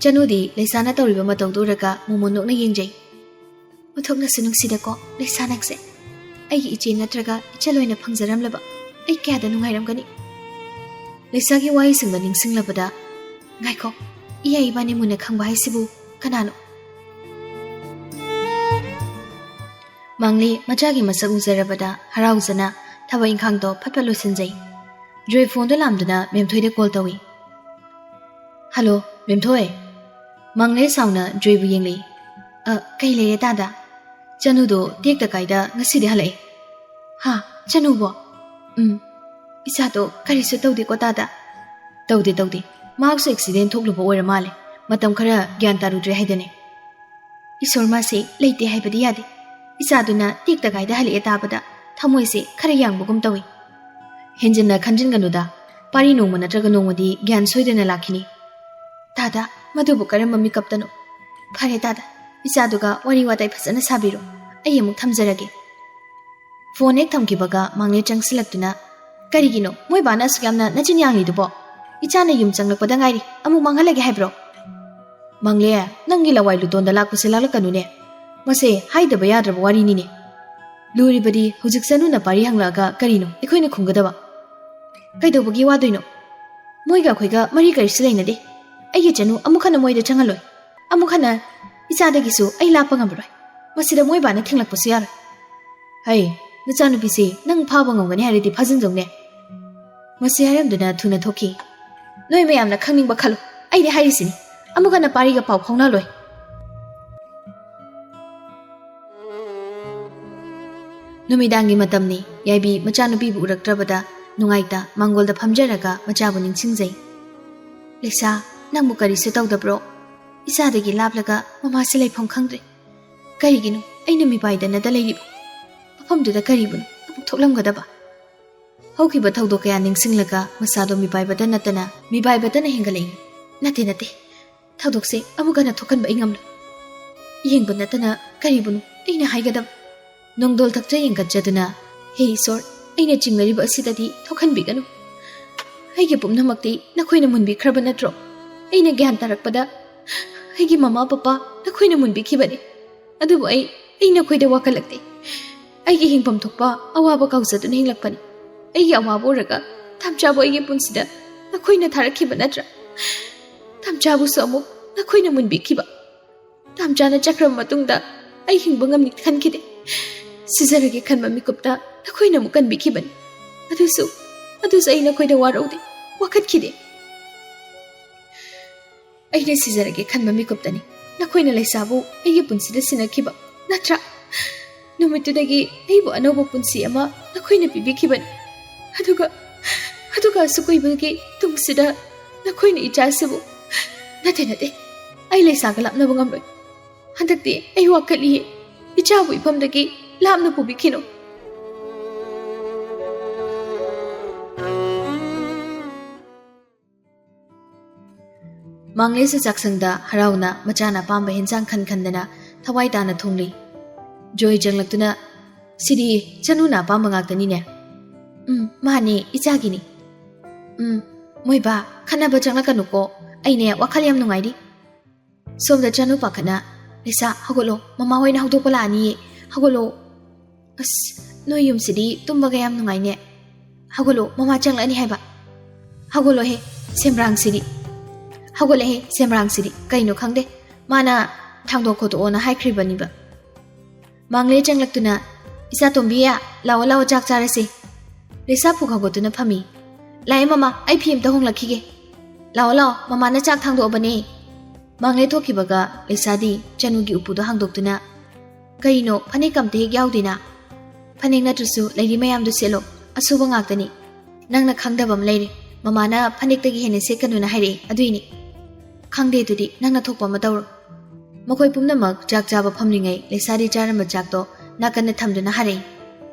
ꯆꯅꯨꯗꯤ ꯂꯩꯁꯥꯅ ꯇꯧꯔꯤꯕ ꯃꯇꯧꯗꯨ ꯎꯔꯒ ꯃꯣꯃꯣꯟ ꯅꯣꯛꯅ ꯌꯦꯡꯖꯩ꯫ "ꯑꯣꯟꯊꯣꯛꯅꯁꯨ ꯅꯨꯡꯁꯤꯗꯀꯣ ꯂꯩꯁꯥ ꯅꯪꯁꯦ꯫ ꯑꯩꯒꯤ ꯏꯆꯦ ꯅꯠꯇ꯭ꯔꯒ ꯏꯆꯜ ꯑꯣꯏꯅ ꯐꯪꯖꯔꯝꯂꯕ ꯑꯩ ꯀꯌꯥꯗ ꯅꯨꯡꯉꯥꯏꯔꯝꯒꯅꯤ꯫" ꯂꯩꯁꯥꯒꯤ ꯋꯥꯍꯩꯁꯤꯡꯗ ꯅꯤꯡꯁꯤꯡꯂꯕꯗ, "ꯉꯥꯏꯈꯣ, ꯏꯌꯥ ꯏꯕꯥꯅꯤ ꯃꯨꯟꯅ ꯈꯪꯕ ꯍꯥꯏꯁꯤꯕꯨ ꯀꯅꯥꯅꯣ?" ꯃꯥꯡꯂꯤ ꯃꯆꯥꯒꯤ ꯃꯁꯛ ꯎꯖꯔꯕꯗ ꯍꯔꯥꯎꯖꯅ ꯊꯕꯛ ꯏꯪꯈꯥꯡꯗꯣ ꯐꯠ ꯐꯠ ꯂꯣꯏꯁꯤꯟꯖꯩ꯫ ꯖꯣꯏ ꯐꯣꯟꯗꯣ ꯂꯥꯝꯗꯨꯅ ꯃꯦꯝꯊꯣꯏꯗ ꯀꯣꯜ ꯇꯧꯏ꯫ "ꯍꯜꯂꯣ, ꯃꯦꯝꯊꯣꯏ꯫ ꯃꯪꯂꯦ ꯁꯥꯎꯅ ꯖꯣꯏꯕꯨ ꯌꯦꯡꯂꯛꯏ꯫ "ꯑ, ꯀꯩ ꯂꯩꯔꯦ ꯇꯥꯗ? ꯆꯅꯨꯗꯣ ꯇꯦꯛꯇ ꯀꯥꯏꯗ ꯉꯁꯤꯗꯤ ꯍꯜꯂꯛꯑꯦ?" "ꯍꯥ? ꯆꯅꯨꯕꯣ?" "ꯎꯝ, ꯏꯆꯥꯗꯣ ꯀꯔꯤꯁꯨ ꯇꯧꯗꯦꯀꯣ ꯇꯥꯗ?" "ꯇꯧꯗꯦ, ꯇꯧꯗꯦ꯫ ꯃꯍꯥꯛꯁꯨ ꯑꯦꯛꯁꯤꯗꯦꯟ ꯊꯣꯛꯂꯨꯕ ꯑꯣꯏꯔ ꯃꯥꯜꯂꯦ꯫ ꯃꯇꯝ ꯈꯔ ꯒ꯭ꯌꯥꯟ ꯇꯥꯔꯨꯗ꯭ꯔꯦ ꯍꯥꯏꯗꯅꯦ꯫" "ꯏꯁꯣꯔ, ꯃꯥꯁꯦ ꯂꯩꯇꯦ ꯍꯥꯏꯕꯗꯤ ꯌꯥꯗꯦ꯫ ꯏꯆꯥꯗꯨꯅ ꯇꯦꯛꯇ ꯀꯥꯏꯗ ꯍꯜꯂꯛꯑꯦ ꯇꯥꯕꯗ ꯊꯃꯣꯏꯁꯦ ꯈꯔ ꯌꯥꯡꯕꯒꯨꯝ ꯇꯧꯏ꯫" "ꯍꯦꯟꯖꯤꯟꯅ ꯈꯟꯖꯤꯟꯒꯅꯨꯗ꯫ ꯄꯥꯔꯤ ꯅꯣꯡꯃ ꯅꯠꯇ꯭ꯔꯒ ꯅꯣꯡꯃꯗꯤ ꯒ꯭ꯌꯥꯟ ꯁꯣꯏꯗꯅ ꯂꯥꯛꯈꯤꯅꯤ꯫" "ꯇꯥꯗ, ꯃꯗꯨꯕꯨ ꯀꯔꯝꯕ ꯃꯤꯀꯞꯇꯅꯣ? ꯐꯔꯦ ꯇꯥꯗ, ꯏꯆꯥꯗꯨꯒ ꯋꯥꯔꯤ ꯋꯥꯇꯥꯏ ꯐꯖꯅ ꯁꯥꯕꯤꯔꯣ꯫ ꯑꯩ ꯑꯃꯨꯛ ꯊꯝꯖꯔꯒꯦ꯫" ꯐꯣꯟ ꯍꯦꯛ ꯊꯝꯈꯤꯕꯒ ꯃꯥꯡꯂꯦ ꯆꯪꯁꯤꯜꯂꯛꯇꯨꯅ, "ꯀꯔꯤꯒꯤꯅꯣ ꯃꯣꯏ ꯕꯥꯅ ꯑꯁꯨꯛ ꯌꯥꯝꯅ ꯅꯆꯤꯟ ꯌꯥꯡꯂꯤꯗꯨꯕꯣ? ꯏꯆꯥꯅ ꯌꯨꯝ ꯆꯪꯂꯛꯄꯗ ꯉꯥꯏꯔꯤ, ꯑꯃꯨꯛ ꯃꯥꯡꯍꯜꯂꯒꯦ ꯍꯥꯏꯕ꯭ꯔꯣ?" "ꯃꯥꯡꯂꯦ, ꯅꯪꯒꯤ ꯂꯋꯥꯏ ꯂꯨꯇꯣꯟꯗ ꯂꯥꯛꯄꯁꯦ ꯂꯥꯛꯂꯛꯀꯅꯨꯅꯦ꯫ ꯃꯁꯦ ꯍꯥꯏꯗꯕ ꯌꯥꯗ꯭ꯔꯕ ꯋꯥꯔꯤꯅꯤꯅꯦ꯫ ꯂꯨꯔꯤꯕꯗꯤ ꯍꯧꯖꯤꯛ ꯆꯅꯨꯅ ꯄꯥꯔꯤ ꯍꯪꯂꯛꯑꯒ ꯀꯔꯤꯅꯣ ꯑꯩꯈꯣꯏꯅ ꯈꯨꯝꯒꯗꯕ? ꯀꯩꯗꯧꯕꯒꯤ ꯋꯥꯗꯣꯏꯅꯣ? ꯃꯣꯏꯒ ꯑꯩꯈꯣꯏꯒ ꯃꯔꯤ ꯀꯔꯤꯁꯨ ꯂꯩꯅꯗꯦ꯫ ꯑꯩꯒꯤ ꯆꯅꯨ ꯑꯃꯨꯛ ꯍꯟꯅ ꯃꯣꯏꯗ ꯆꯪꯍꯜꯂꯣꯏ꯫ ꯑꯃꯨꯛ ꯍꯟꯅ ꯏꯆꯥꯗꯒꯤꯁꯨ ꯑꯩ ꯂꯥꯞꯄ ꯉꯝꯃꯔꯣꯏ꯫ ꯃꯁꯤꯗ ꯃꯣꯏ ꯕꯥꯅ ꯊꯤꯡꯂꯛꯄꯁꯨ ꯌꯥꯔꯣꯏ꯫" "ꯍꯩ, ꯅꯆꯥꯅꯨꯄꯤꯁꯦ ꯅꯪ ꯐꯥꯕ ꯉꯝꯒꯅꯤ ꯍꯥꯏꯔꯗꯤ ꯐꯥꯖꯤꯟꯖꯧꯅꯦ꯫" ꯃꯁꯤ ꯍꯥꯏꯔꯝꯗꯨꯅ ꯊꯨꯅ ꯊꯣꯛꯈꯤ꯫ "ꯅꯣꯏ ꯃꯌꯥꯝꯅ ꯈꯪꯅꯤꯡꯕ ꯈꯜꯂꯨ, ꯑꯩꯗꯤ ꯍꯥꯏꯔꯤꯁꯤꯅꯤ, ꯑꯃꯨꯛ ꯍꯟꯅ ꯄꯥꯔꯤꯒ ꯄꯥꯎ ꯐꯥꯎꯅꯍꯜꯂꯣꯏ꯫" ꯅꯨꯃꯤꯗꯥꯡꯒꯤ ꯃꯇꯝꯅꯤ꯫ ꯌꯥꯏꯕꯤ ꯃꯆꯥꯅꯨꯄꯤꯕꯨ ꯎꯔꯛꯇ꯭ꯔꯕꯗ ꯅꯨꯡꯉꯥꯏꯇ ꯃꯥꯡꯒꯣꯜꯗ ꯐꯝꯖꯔꯒ ꯃꯆꯥꯕꯨ ꯅꯤꯡꯁꯤꯡꯖꯩ꯫ "ꯂꯤꯁꯥ, ꯅꯪꯕꯨ ꯀꯔꯤꯁꯨ ꯇꯧꯗꯕ꯭ꯔꯣ? ꯏꯆꯥꯗꯒꯤ ꯂꯥꯞꯂꯒ ꯃꯃꯥꯁꯦ ꯂꯩꯐꯝ ꯈꯪꯗ꯭ꯔꯦ꯫ ꯀꯔꯤꯒꯤꯅꯣ ꯑꯩꯅ ꯃꯤꯄꯥꯏꯗꯅꯗ ꯂꯩꯔꯤꯕ ꯃꯐꯝꯗꯨꯗ ꯀꯔꯤꯕꯨꯅꯣ ꯑꯃꯨꯛ ꯊꯣꯛꯂꯝꯒꯗꯕ?" ꯍꯧꯈꯤꯕ ꯊꯧꯗꯣꯛ ꯀꯌꯥ ꯅꯤꯡꯁꯤꯡꯂꯒ ꯃꯁꯥꯗꯣ ꯃꯤꯄꯥꯏꯕꯇ ꯅꯠꯇꯅ ꯃꯤꯄꯥꯏꯕꯇꯅ ꯍꯦꯟꯒꯠꯂꯛꯏ꯫ "ꯅꯠꯇꯦ, ꯅꯠꯇꯦ, ꯊꯧꯗꯣꯛꯁꯦ ꯑꯃꯨꯛ ꯍꯟꯅ ꯊꯣꯛꯍꯟꯕ ꯑꯩ ꯉꯝꯂꯣꯏ꯫ ꯌꯦꯡꯕ ꯅꯠꯇꯅ ꯀꯔꯤꯕꯨꯅꯣ ꯑꯩꯅ ꯍꯥꯏꯒꯗꯕ?" ꯅꯣꯡꯗꯣꯜ ꯊꯛꯆ ꯌꯦꯡꯒꯠꯆꯗꯨꯅ, "ꯍꯦ ꯏꯁꯣꯔ, ꯑꯩꯅ ꯆꯤꯡꯅꯔꯤꯕ ꯑꯁꯤꯗꯗꯤ ꯊꯣꯛꯍꯟꯕꯤꯒꯅꯨ꯫ ꯑꯩꯒꯤ ꯄꯨꯝꯅꯃꯛꯇꯤ ꯅꯈꯣꯏꯅ ꯃꯨꯟꯕꯤꯈ꯭ꯔꯕ ꯅꯠꯇ꯭ꯔꯣ? ꯑꯩꯅ ꯒ꯭ꯌꯥꯟ ꯇꯥꯔꯛꯄꯗ ꯑꯩꯒꯤ ꯃꯃꯥ ꯄꯄꯥ ꯅꯈꯣꯏꯅ ꯃꯨꯟꯕꯤꯈꯤꯕꯅꯤ꯫ ꯑꯗꯨꯕꯨ ꯑꯩ, ꯑꯩ ꯅꯈꯣꯏꯗ ꯋꯥꯀꯠꯂꯛꯇꯦ꯫ ꯑꯩꯒꯤ ꯍꯤꯡꯐꯝ ꯊꯣꯛꯄ ꯑꯋꯥꯕ ꯀꯥꯎꯖꯗꯨꯅ ꯍꯤꯡꯂꯛꯄꯅꯤ꯫ ꯑꯩꯒꯤ ꯑꯋꯥꯕ ꯎꯔꯒ ꯇꯥꯝꯆꯥꯕꯨ ꯑꯩꯒꯤ ꯄꯨꯟꯁꯤꯗ ꯅꯈꯣꯏꯅ ꯊꯥꯔꯛꯈꯤꯕ ꯅꯠꯇ꯭ꯔꯥ? ꯇꯥꯝꯆꯥꯕꯨꯁꯨ ꯑꯃꯨꯛ ꯅꯈꯣꯏꯅ ꯃꯨꯟꯕꯤꯈꯤꯕ꯫ ꯇꯥꯝꯆꯥꯅ ꯆꯠꯈ꯭ꯔꯕ ꯃꯇꯨꯡꯗ ꯑꯩ ꯍꯤꯡꯕ ꯉꯝꯅꯤ ꯈꯟꯈꯤꯗꯦ꯫ ꯁꯤꯖꯔꯒꯦ ꯈꯟꯕ ꯃꯤꯀꯨꯞꯇ ꯅꯈꯣꯏꯅ ꯑꯃꯨꯛ ꯀꯟꯕꯤꯈꯤꯕꯅꯤ꯫ ꯑꯗꯨꯁꯨ, ꯑꯗꯨꯁꯨ ꯑꯩ ꯅꯈꯣꯏꯗ ꯋꯥꯔꯧꯗꯦ, ꯋꯥꯀꯠꯈꯤꯗꯦ꯫" ꯑꯩꯅ ꯁꯤꯖꯔꯒꯦ ꯈꯟꯕ ꯃꯤꯀꯨꯞꯇꯅꯤ ꯅꯈꯣꯏꯅ ꯂꯩꯁꯥꯕꯨ ꯑꯩꯒꯤ ꯄꯨꯟꯁꯤꯗ ꯁꯤꯟꯅꯈꯤꯕ, ꯅꯠꯇ꯭ꯔꯥ? ꯅꯨꯃꯤꯠꯇꯨꯗꯒꯤ ꯑꯩꯕꯨ ꯑꯅꯧꯕ ꯄꯨꯟꯁꯤ ꯑꯃ ꯅꯈꯣꯏꯅ ꯄꯤꯕꯤꯈꯤꯕꯅꯤ꯫ ꯑꯗꯨꯒ, ꯑꯗꯨꯒ ꯑꯁꯨꯛ ꯀꯨꯏꯕꯒꯤ ꯇꯨꯡꯁꯤꯗ ꯅꯈꯣꯏꯅ ꯏꯆꯥꯁꯤꯕꯨ, ꯅꯠꯇꯦ, ꯅꯠꯇꯦ, ꯑꯩ ꯂꯩꯁꯥꯒ ꯂꯥꯞꯅꯕ ꯉꯝꯂꯣꯏ꯫ ꯍꯟꯗꯛꯇꯤ ꯑꯩ ꯋꯥꯀꯠꯂꯤꯌꯦ꯫ ꯏꯆꯥꯕꯨ ꯏꯐꯝꯗꯒꯤ ꯂꯥꯞꯅ ꯄꯨꯕꯤꯈꯤꯅꯨ꯫ ꯃꯥꯡꯂꯦꯁꯨ ꯆꯥꯛꯁꯪꯗ ꯍꯔꯥꯎꯅ ꯃꯆꯥꯅ ꯑꯄꯥꯝꯕ ꯍꯦꯟꯖꯥꯡ ꯈꯟ ꯈꯟꯗꯅ ꯊꯋꯥꯏ ꯇꯥꯅ ꯊꯣꯡꯂꯤ꯫ ꯖꯣꯏ ꯆꯪꯂꯛꯇꯨꯅ, "ꯁꯤꯗꯤ ꯆꯅꯨꯅ ꯑꯄꯥꯝꯕ ꯉꯥꯛꯇꯅꯤꯅꯦ?" "ꯎꯝ, ꯃꯥꯅꯦ, ꯏꯆꯥꯒꯤꯅꯤ꯫" "ꯎꯝ, ꯃꯣꯏꯕꯥ, ꯈꯠꯅꯕ ꯆꯪꯂꯛꯀꯅꯨꯀꯣ꯫ ꯑꯩꯅꯦ ꯋꯥꯈꯜ ꯌꯥꯝ ꯅꯨꯡꯉꯥꯏꯔꯤ꯫" ꯁꯣꯝꯗ ꯆꯅꯨ ꯄꯥꯈꯠꯅ, "ꯂꯩꯁꯥ, ꯍꯧꯒꯠꯂꯣ, ꯃꯃꯥ ꯍꯣꯏꯅ ꯍꯧꯗꯣꯛꯄ ꯂꯥꯛꯑꯅꯤꯌꯦ꯫ ꯍꯧꯒꯠꯂꯣ꯫" "ꯑꯁ, ꯅꯣꯏ ꯌꯨꯝꯁꯤꯗꯤ ꯇꯨꯝꯕꯒ ꯌꯥꯝ ꯅꯨꯡꯉꯥꯏꯅꯦ꯫ ꯍꯧꯒꯠꯂꯣ, ꯃꯃꯥ ꯆꯪꯂꯛꯑꯅꯤ ꯍꯥꯏꯕ꯫ ꯍꯧꯒꯠꯂꯣꯍꯦ, ꯁꯦꯝꯕ꯭ꯔꯥꯡꯁꯤꯗꯤ꯫ ꯍꯧꯒꯠꯂꯦꯍꯦ, ꯁꯦꯝꯕ꯭ꯔꯥꯡꯁꯤꯗꯤ꯫ ꯀꯩꯅꯣ ꯈꯪꯗꯦ꯫ ꯃꯥꯅ ꯊꯥꯡꯗꯣꯛ ꯈꯣꯠꯇꯣꯛꯑꯣꯅ ꯍꯥꯏꯈ꯭ꯔꯤꯕꯅꯤꯕ꯫" ꯃꯥꯡꯂꯦ ꯆꯪꯂꯛꯇꯨꯅ, "ꯏꯆꯥ ꯇꯣꯝꯕꯤ, ꯂꯥꯛꯑꯣ, ꯂꯥꯛꯑꯣ, ꯆꯥꯛ ꯆꯥꯔꯁꯦ꯫" ꯂꯩꯁꯥ ꯐꯨꯛ ꯍꯧꯒꯠꯇꯨꯅ ꯐꯝꯃꯤ꯫ "ꯂꯥꯛꯑꯦ ꯃꯃꯥ, ꯑꯩ ꯐꯤ ꯑꯝꯇ ꯍꯣꯡꯂꯛꯈꯤꯒꯦ꯫ ꯂꯥꯛꯑꯣ, ꯂꯥꯛꯑꯣ, ꯃꯃꯥꯅ ꯆꯥꯛ ꯊꯥꯡꯗꯣꯛꯑꯕꯅꯦ꯫" ꯃꯥꯡꯂꯦ ꯊꯣꯛꯈꯤꯕꯒ ꯂꯩꯁꯥꯗꯤ ꯆꯅꯨꯒꯤ ꯎꯄꯨꯗꯣ ꯍꯥꯡꯗꯣꯛꯇꯨꯅ, "ꯀꯩꯅꯣ, ꯐꯅꯦꯛ ꯑꯝꯇ ꯍꯦꯛ ꯌꯥꯎꯗꯦꯅ?" "ꯐꯅꯦꯛ ꯅꯠꯇ꯭ꯔꯁꯨ ꯂꯩꯔꯤ ꯃꯌꯥꯝꯗꯣ ꯁꯦꯠꯂꯣ, ꯑꯁꯨꯕ ꯉꯥꯛꯇꯅꯤ꯫ ꯅꯪꯅ ꯈꯪꯗꯕ ꯑꯃ ꯂꯩꯔꯦ, ꯃꯃꯥꯅ ꯐꯅꯦꯛꯇꯒꯤ ꯍꯦꯟꯅ ꯁꯦꯠꯀꯅꯨꯅ ꯍꯥꯏꯔꯛꯑꯦ, ꯑꯗꯨꯏꯅꯤ꯫" "ꯈꯪꯗꯦ, ꯑꯗꯨꯗꯤ ꯅꯪꯅ ꯊꯣꯛꯄ ꯑꯃ ꯇꯧꯔꯣ꯫" ꯃꯈꯣꯏ ꯄꯨꯝꯅꯃꯛ ꯆꯥꯛ ꯆꯥꯕ ꯐꯝꯂꯤꯉꯩ ꯂꯩꯁꯥꯗꯤ ꯆꯥꯔꯝꯕ ꯆꯥꯛꯇꯣ ꯅꯥꯀꯟꯗ ꯊꯝꯗꯨꯅ ꯍꯥꯏꯔꯛꯏ꯫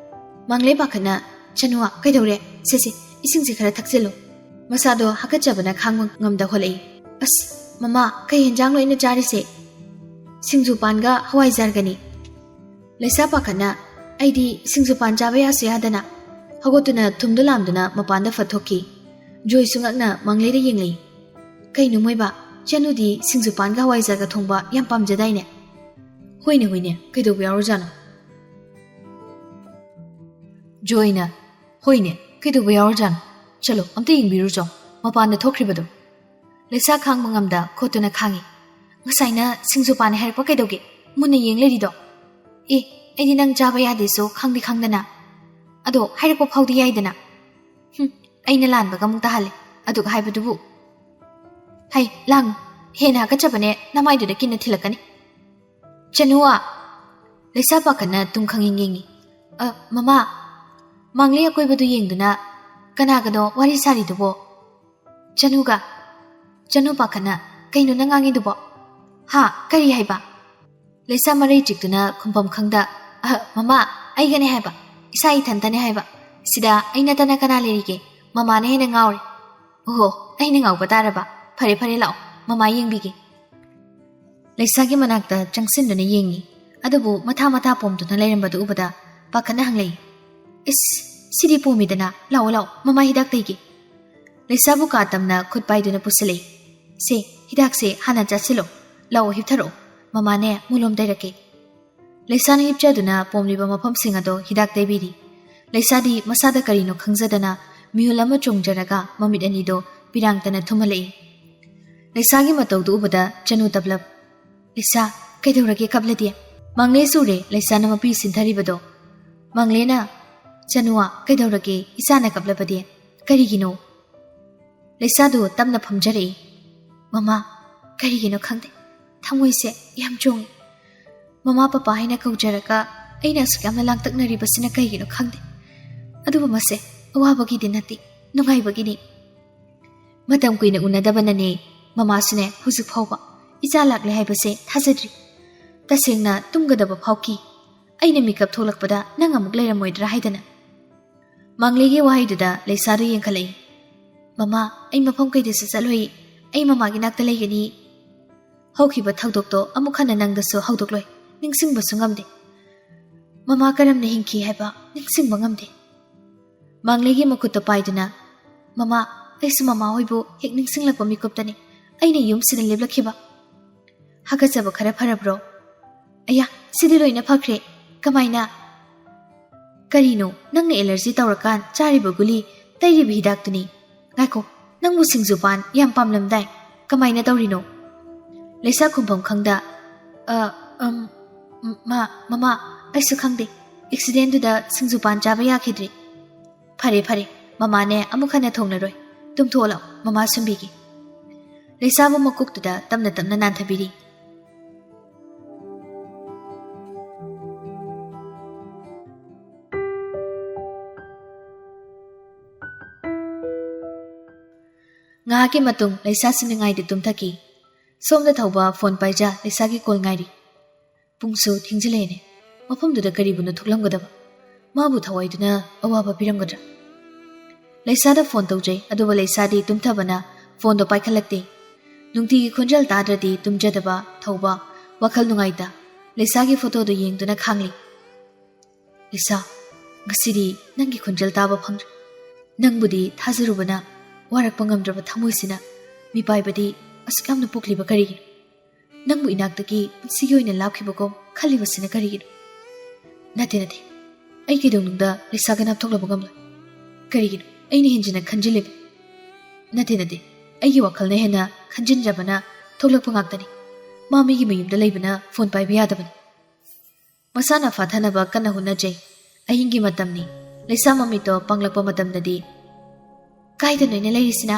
ꯃꯥꯡꯂꯦ ꯄꯥꯈꯠꯅ, "ꯆꯅꯨꯋꯥ, ꯀꯩꯗꯧꯔꯦ? ꯁꯦ, ꯁꯦ, ꯏꯁꯤꯡꯁꯦ ꯈꯔ ꯊꯛꯆꯤꯜꯂꯨ꯫" ꯃꯁꯥꯗꯣ ꯍꯥꯀꯠꯆꯕꯅ ꯈꯥꯡꯕ ꯉꯝꯗ ꯍꯣꯜꯂꯛꯏ꯫ "ꯑꯁ, ꯃꯃꯥ, ꯀꯩ ꯍꯦꯟꯖꯥꯡꯅꯣ ꯑꯩꯅ ꯆꯥꯔꯤꯁꯦ?" "ꯁꯤꯡꯖꯨ ꯄꯥꯟꯒ ꯍꯋꯥꯏꯖꯥꯔꯒꯅꯤ꯫" ꯂꯩꯁꯥ ꯄꯥꯈꯠꯅ, "ꯑꯩꯗꯤ ꯁꯤꯡꯖꯨ ꯄꯥꯟ ꯆꯥꯕ ꯌꯥꯁꯨ ꯌꯥꯗꯅ꯫" ꯍꯧꯒꯠꯇꯨꯅ ꯊꯨꯝꯗꯨ ꯂꯥꯝꯗꯨꯅ ꯃꯄꯥꯟꯗ ꯐꯠ ꯊꯣꯛꯈꯤ꯫ ꯖꯣꯏꯁꯨ ꯉꯛꯅ ꯃꯥꯡꯂꯦꯗ ꯌꯦꯡꯂꯛꯏ꯫ "ꯀꯩꯅꯣ ꯃꯣꯏꯕꯥ, ꯆꯅꯨꯗꯤ ꯁꯤꯡꯖꯨ ꯄꯥꯟꯒ ꯍꯋꯥꯏꯖꯥꯔꯒ ꯊꯣꯡꯕ ꯌꯥꯝ ꯄꯥꯝꯖꯗꯥꯏꯅꯦ?" "ꯍꯣꯏꯅꯦ, ꯍꯣꯏꯅꯦ, ꯀꯩꯗꯧꯕ ꯌꯥꯎꯔꯖꯥꯠꯅꯣ?" ꯖꯣꯏꯅ, "ꯍꯣꯏꯅꯦ, ꯀꯩꯗꯧꯕ ꯌꯥꯎꯔꯖꯥꯠꯅꯣ? ꯆꯠꯂꯣ, ꯑꯝꯇ ꯌꯦꯡꯕꯤꯔꯨꯆꯣ, ꯃꯄꯥꯟꯗ ꯊꯣꯛꯈ꯭ꯔꯤꯕꯗꯣ꯫" ꯂꯩꯁꯥ ꯈꯥꯡꯕ ꯉꯝꯗ ꯈꯣꯠꯇꯨꯅ ꯈꯥꯡꯉꯤ꯫ "ꯉꯁꯥꯏꯅ ꯁꯤꯡꯖꯨ ꯄꯥꯟꯅꯦ ꯍꯥꯏꯔꯛꯄ ꯀꯩꯗꯧꯒꯦ? ꯃꯨꯟꯅ ꯌꯦꯡ ꯂꯩꯔꯤꯗꯣ꯫ ꯑꯦ, ꯑꯩꯗꯤ ꯅꯪ ꯆꯥꯕ ꯌꯥꯗꯦꯁꯨ ꯈꯪꯗꯤ ꯈꯪꯗꯅ꯫ ꯑꯗꯣ ꯍꯥꯏꯔꯛꯄ ꯐꯥꯎꯗꯤ ꯌꯥꯏꯗꯅ꯫" "ꯍꯨꯝ, ꯑꯩꯅ ꯂꯥꯟꯕꯒ ꯑꯃꯨꯛ ꯇꯥꯍꯜꯂꯦ ꯑꯗꯨꯒ ꯍꯥꯏꯕꯗꯨꯕꯨ꯫ ꯍꯩ, ꯂꯥꯡ, ꯍꯦꯟꯅ ꯍꯥꯀꯠꯆꯕꯅꯦ, ꯅꯃꯥꯏꯗꯨꯗ ꯀꯤꯟꯅ ꯊꯤꯜꯂꯛꯀꯅꯤ꯫ ꯆꯅꯨꯋꯥ꯫ ꯂꯩꯁꯥ ꯄꯥꯈꯠꯅ ꯇꯨꯡ ꯈꯪꯌꯦꯡ ꯌꯦꯡꯉꯤ꯫ "ꯑ, ꯃꯃꯥ!" ꯃꯥꯡꯂꯤ ꯑꯀꯣꯏꯕꯗꯨ ꯌꯦꯡꯗꯨꯅ, "ꯀꯅꯥꯒꯅꯣ ꯋꯥꯔꯤ ꯁꯥꯔꯤꯗꯨꯕꯣ?" "ꯆꯅꯨꯒ꯫" ꯆꯅꯨ ꯄꯥꯈꯠꯅ, "ꯀꯩꯅꯣ ꯅꯪ ꯉꯥꯡꯉꯤꯗꯨꯕꯣ? ꯍꯥ, ꯀꯔꯤ ꯍꯥꯏꯕ?" ꯂꯩꯁꯥ ꯃꯔꯩ ꯆꯤꯛꯇꯨꯅ ꯈꯨꯝꯐꯝ ꯈꯪꯗ, "ꯑꯍ, ꯃꯃꯥ, ꯑꯩꯒꯅꯦ ꯍꯥꯏꯕ, ꯏꯁꯥ ꯏꯊꯟꯇꯅꯦ ꯍꯥꯏꯕ, ꯁꯤꯗ ꯑꯩ ꯅꯠꯇꯅ ꯀꯅꯥ ꯂꯩꯔꯤꯒꯦ? ꯃꯃꯥꯅ ꯍꯦꯟꯅ ꯉꯥꯎꯔꯦ꯫" "ꯑꯣꯍꯣ, ꯑꯩꯅ ꯉꯥꯎꯕ ꯇꯥꯔꯕ? ꯐꯔꯦ ꯐꯔꯦ, ꯂꯥꯛꯑꯣ, ꯃꯃꯥ ꯌꯦꯡꯕꯤꯒꯦ꯫" ꯂꯩꯁꯥꯒꯤ ꯃꯅꯥꯛꯇ ꯆꯪꯁꯤꯟꯗꯨꯅ ꯌꯦꯡꯉꯤ꯫ ꯑꯗꯨꯕꯨ ꯃꯊꯥ ꯃꯊꯥ ꯄꯣꯝꯗꯨꯅ ꯂꯩꯔꯝꯕꯗꯨ ꯎꯕꯗ ꯄꯥꯈꯠꯅ ꯍꯪꯂꯛꯏ, "ꯏꯁ, ꯁꯤꯗꯤ ꯄꯣꯝꯃꯤꯗꯅ, ꯂꯥꯛꯑꯣ ꯂꯥꯛꯑꯣ, ꯃꯃꯥ ꯍꯤꯗꯥꯛ ꯇꯩꯒꯦ꯫" ꯂꯩꯁꯥꯕꯨ ꯀꯥ ꯇꯝꯅ ꯈꯨꯠ ꯄꯥꯏꯗꯨꯅ ꯄꯨꯁꯤꯜꯂꯛꯏ꯫ "ꯁꯦ, ꯍꯤꯗꯥꯛꯁꯦ ꯍꯥꯟꯅ ꯆꯥꯁꯤꯜꯂꯣ꯫ ꯂꯥꯛꯑꯣ, ꯍꯤꯞꯊꯔꯛꯑꯣ, ꯃꯃꯥꯅꯦ ꯃꯣꯂꯣꯝ ꯇꯩꯔꯛꯀꯦ꯫" ꯂꯩꯁꯥꯅ ꯍꯤꯞꯆꯗꯨꯅ ꯄꯣꯝꯂꯤꯕ ꯃꯐꯝꯁꯤꯡ ꯑꯗꯣ ꯍꯤꯗꯥꯛ ꯇꯩꯕꯤꯔꯤ꯫ ꯂꯩꯁꯥꯗꯤ ꯃꯁꯥꯗ ꯀꯔꯤꯅꯣ ꯈꯪꯖꯗꯅ ꯃꯤꯍꯨꯜ ꯑꯃ ꯆꯣꯡꯖꯔꯒ ꯃꯃꯤꯠ ꯑꯅꯤꯗꯣ ꯄꯤꯔꯥꯡꯇꯅ ꯊꯨꯝꯍꯜꯂꯛꯏ꯫ ꯂꯩꯁꯥꯒꯤ ꯃꯇꯧꯗꯨ ꯎꯕꯗ ꯆꯅꯨ ꯇꯞꯂꯞ, "ꯂꯩꯁꯥ, ꯀꯩꯗꯧꯔꯒꯦ ꯀꯞꯂꯗꯤ?" ꯃꯥꯡꯂꯦ ꯆꯨꯔꯦ ꯂꯩꯁꯥꯅ ꯃꯄꯤ ꯁꯤꯟꯊꯔꯤꯕꯗꯣ꯫ ꯃꯥꯡꯂꯦꯅ, "ꯆꯅꯨꯋꯥ, ꯀꯩꯗꯧꯔꯒꯦ ꯏꯆꯥꯅ ꯀꯞꯂꯕꯗꯤ? ꯀꯔꯤꯒꯤꯅꯣ?" ꯂꯩꯁꯥꯗꯨ ꯇꯞꯅ ꯐꯝꯖꯔꯛꯏ꯫ "ꯃꯃꯥ, ꯀꯔꯤꯒꯤꯅꯣ ꯈꯪꯗꯦ, ꯊꯃꯣꯏꯁꯦ ꯌꯥꯝ ꯆꯣꯡꯉꯤ꯫ ꯃꯃꯥ ꯄꯄꯥ ꯍꯥꯏꯅ ꯀꯧꯖꯔꯒ ꯑꯩꯅ ꯑꯁꯨꯛ ꯌꯥꯝꯅ ꯂꯥꯡꯇꯛꯅꯔꯤꯕꯁꯤꯅ ꯀꯩꯒꯤꯅꯣ ꯈꯪꯗꯦ꯫ ꯑꯗꯨꯕꯨ ꯃꯁꯦ ꯑꯋꯥꯕꯒꯤꯗꯤ ꯅꯠꯇꯦ, ꯅꯨꯡꯉꯥꯏꯕꯒꯤꯅꯤ꯫ ꯃꯇꯝ ꯀꯨꯏꯅ ꯎꯅꯗꯕꯅꯅꯦ, ꯃꯃꯥꯁꯨꯅꯦ ꯍꯧꯖꯤꯛ ꯐꯥꯎꯕ ꯏꯆꯥ ꯂꯥꯛꯂꯦ ꯍꯥꯏꯕꯁꯦ ꯊꯥꯖꯗ꯭ꯔꯤ꯫ ꯇꯁꯦꯡꯅ ꯇꯨꯝꯒꯗꯕ ꯐꯥꯎꯈꯤ꯫ ꯑꯩꯅ ꯃꯤꯀꯞ ꯊꯣꯛꯂꯛꯄꯗ ꯅꯪ ꯑꯃꯨꯛ ꯂꯩꯔꯝꯃꯣꯏꯗ꯭ꯔꯥ ꯍꯥꯏꯗꯅ꯫" ꯃꯥꯡꯂꯤꯒꯤ ꯋꯥꯍꯩꯗꯨꯗ ꯂꯩꯁꯥꯗꯨ ꯌꯦꯡꯈꯠꯂꯛꯏ꯫ "ꯃꯃꯥ, ꯑꯩ ꯃꯐꯝ ꯀꯩꯗꯁꯨ ꯆꯠꯂꯣꯏ꯫ ꯑꯩ ꯃꯃꯥꯒꯤ ꯅꯥꯛꯇ ꯂꯩꯒꯅꯤ꯫ ꯍꯧꯈꯤꯕ ꯊꯧꯗꯣꯛꯇꯣ ꯑꯃꯨꯛ ꯍꯟꯅ ꯅꯪꯗꯁꯨ ꯍꯧꯗꯣꯛꯂꯣꯏ꯫ ꯅꯤꯡꯁꯤꯡꯕꯁꯨ ꯉꯝꯗꯦ꯫ ꯃꯃꯥ ꯀꯔꯝꯅ ꯍꯤꯡꯈꯤ ꯍꯥꯏꯕ ꯅꯤꯡꯁꯤꯡꯕ ꯉꯝꯗꯦ꯫" ꯃꯥꯡꯂꯤꯒꯤ ꯃꯈꯨꯠꯇ ꯄꯥꯏꯗꯨꯅ, "ꯃꯃꯥ, ꯑꯩꯁꯨ ꯃꯃꯥ ꯍꯣꯏꯕꯨ ꯍꯦꯛ ꯅꯤꯡꯁꯤꯡꯂꯛꯄ ꯃꯤꯀꯨꯞꯇꯅꯤ ꯑꯩꯅ ꯌꯨꯝꯁꯤꯗ ꯂꯦꯞꯂꯛꯈꯤꯕ꯫" "ꯍꯥꯀꯠꯆꯕ ꯈꯔ ꯐꯔꯕ꯭ꯔꯣ?" "ꯑꯌꯥ, ꯁꯤꯗꯤ ꯂꯣꯏꯅ ꯐꯈ꯭ꯔꯦ꯫" "ꯀꯃꯥꯏꯅ?" "ꯀꯔꯤꯅꯣ, ꯅꯪꯅ ꯑꯦꯂꯔꯖꯤ ꯇꯧꯔꯀꯥꯟ ꯆꯥꯔꯤꯕ ꯒꯨꯂꯤ, ꯇꯩꯔꯤꯕ ꯍꯤꯗꯥꯛꯇꯨꯅꯤ꯫ ꯉꯥꯏꯈꯣ, ꯅꯪꯕꯨ ꯁꯤꯡꯖꯨ ꯄꯥꯟ ꯌꯥꯝ ꯄꯥꯝꯂꯝꯗꯥꯏ꯫ ꯀꯃꯥꯏꯅ ꯇꯧꯔꯤꯅꯣ?" ꯂꯩꯁꯥ ꯈꯨꯝꯐꯝ ꯈꯪꯗ, "ꯑ, ꯑꯝ, ꯃꯥ, ꯃꯃꯥ, ꯑꯩꯁꯨ ꯈꯪꯗꯦ꯫ ꯑꯦꯛꯁꯤꯗꯦꯟꯗꯨꯗ ꯁꯤꯡꯖꯨ ꯄꯥꯟ ꯆꯥꯕ ꯌꯥꯈꯤꯗ꯭ꯔꯦ꯫" "ꯐꯔꯦ, ꯐꯔꯦ, ꯃꯃꯥꯅꯦ ꯑꯃꯨꯛ ꯍꯟꯅ ꯊꯣꯡꯂꯔꯣꯏ꯫ ꯇꯨꯝꯊꯣꯛꯑꯣ ꯂꯥꯛꯑꯣ, ꯃꯃꯥ ꯁꯨꯝꯕꯤꯒꯦ꯫" ꯂꯩꯁꯥꯕꯨ ꯃꯀꯣꯛꯇꯨꯗ ꯇꯞꯅ ꯇꯞꯅ ꯅꯥꯟꯊꯕꯤꯔꯤ꯫ ꯉꯥꯏꯍꯥꯛꯀꯤ ꯃꯇꯨꯡ ꯂꯩꯁꯥ ꯁꯤꯅꯤꯡꯉꯥꯏꯗ ꯇꯨꯝꯊꯈꯤ꯫ ꯁꯣꯝꯗ ꯊꯧꯕ ꯐꯣꯟ ꯄꯥꯏꯖ ꯂꯩꯁꯥꯒꯤ ꯀꯣꯜ ꯉꯥꯏꯔꯤ꯫ ꯄꯨꯡꯁꯨ ꯊꯦꯡꯖꯤꯜꯂꯛꯑꯦꯅꯦ꯫ ꯃꯐꯝꯗꯨꯗ ꯀꯔꯤꯕꯨꯅꯣ ꯊꯣꯛꯂꯝꯒꯗꯕ? ꯃꯥꯕꯨ ꯊꯋꯥꯏꯗꯨꯅ ꯑꯋꯥꯕ ꯄꯤꯔꯝꯒꯗ꯭ꯔꯥ? ꯂꯩꯁꯥꯗ ꯐꯣꯟ ꯇꯧꯖꯩ, ꯑꯗꯨꯕꯨ ꯂꯩꯁꯥꯗꯤ ꯇꯨꯝꯊꯕꯅ ꯐꯣꯟꯗꯣ ꯄꯥꯏꯈꯠꯂꯛꯇꯦ꯫ ꯅꯨꯡꯇꯤꯒꯤ ꯈꯣꯟꯖꯦꯜ ꯇꯥꯗ꯭ꯔꯗꯤ ꯇꯨꯝꯖꯗꯕ ꯊꯧꯕ ꯋꯥꯈꯜ ꯅꯨꯡꯉꯥꯏꯇ ꯂꯩꯁꯥꯒꯤ ꯐꯣꯇꯣꯗꯨ ꯌꯦꯡꯗꯨꯅ ꯈꯥꯡꯂꯤ꯫ "ꯂꯩꯁꯥ, ꯉꯁꯤꯗꯤ ꯅꯪꯒꯤ ꯈꯣꯟꯖꯦꯜ ꯇꯥꯕ ꯐꯪꯗ꯭ꯔꯦ꯫ ꯅꯪꯕꯨꯗꯤ ꯊꯥꯖꯔꯨꯕꯅ ꯋꯥꯔꯛꯄ ꯉꯝꯗ꯭ꯔꯕ ꯊꯃꯣꯏꯁꯤꯅ ꯃꯤꯄꯥꯏꯕꯗꯤ ꯑꯁꯨꯛ ꯌꯥꯝꯅ ꯄꯣꯛꯂꯤꯕ ꯀꯔꯤꯒꯤꯅꯣ? ꯅꯪꯕꯨ ꯏꯅꯥꯛꯇꯒꯤ ꯄꯨꯟꯁꯤꯒꯤ ꯑꯣꯏꯅ ꯂꯥꯞꯈꯤꯕꯒꯨꯝ ꯈꯜꯂꯤꯕꯁꯤꯅ ꯀꯔꯤꯒꯤꯅꯣ?" "ꯅꯠꯇꯦ, ꯅꯠꯇꯦ, ꯑꯩ ꯀꯩꯗꯧꯅꯨꯡꯗ ꯂꯩꯁꯥꯒ ꯅꯥꯞꯊꯣꯛꯂꯕ ꯉꯝꯂꯣꯏ꯫ ꯀꯔꯤꯒꯤꯅꯣ ꯑꯩꯅ ꯍꯦꯟꯖꯤꯟꯅ ꯈꯟꯖꯤꯜꯂꯤꯕ? ꯅꯠꯇꯦ, ꯅꯠꯇꯦ, ꯑꯩꯒꯤ ꯋꯥꯈꯜꯅ ꯍꯦꯟꯅ ꯈꯟꯖꯤꯟꯖꯕꯅ ꯊꯣꯛꯂꯛꯄ ꯉꯥꯛꯇꯅꯤ꯫ ꯃꯥ ꯃꯤꯒꯤ ꯃꯌꯨꯝꯗ ꯂꯩꯕꯅ ꯐꯣꯟ ꯄꯥꯏꯕ ꯌꯥꯗꯕꯅꯤ꯫" ꯃꯁꯥꯅ ꯐꯥꯊꯅꯕ ꯀꯟꯅ ꯍꯣꯠꯅꯖꯩ꯫ ꯑꯍꯤꯡꯒꯤ ꯃꯇꯝꯅꯤ꯫ ꯂꯩꯁꯥ ꯃꯃꯤꯠꯇꯣ ꯄꯥꯡꯂꯛꯄ ꯃꯇꯝꯗꯗꯤ, "ꯀꯥꯏꯗꯅꯣ ꯑꯩꯅ ꯂꯩꯔꯤꯁꯤꯅ?"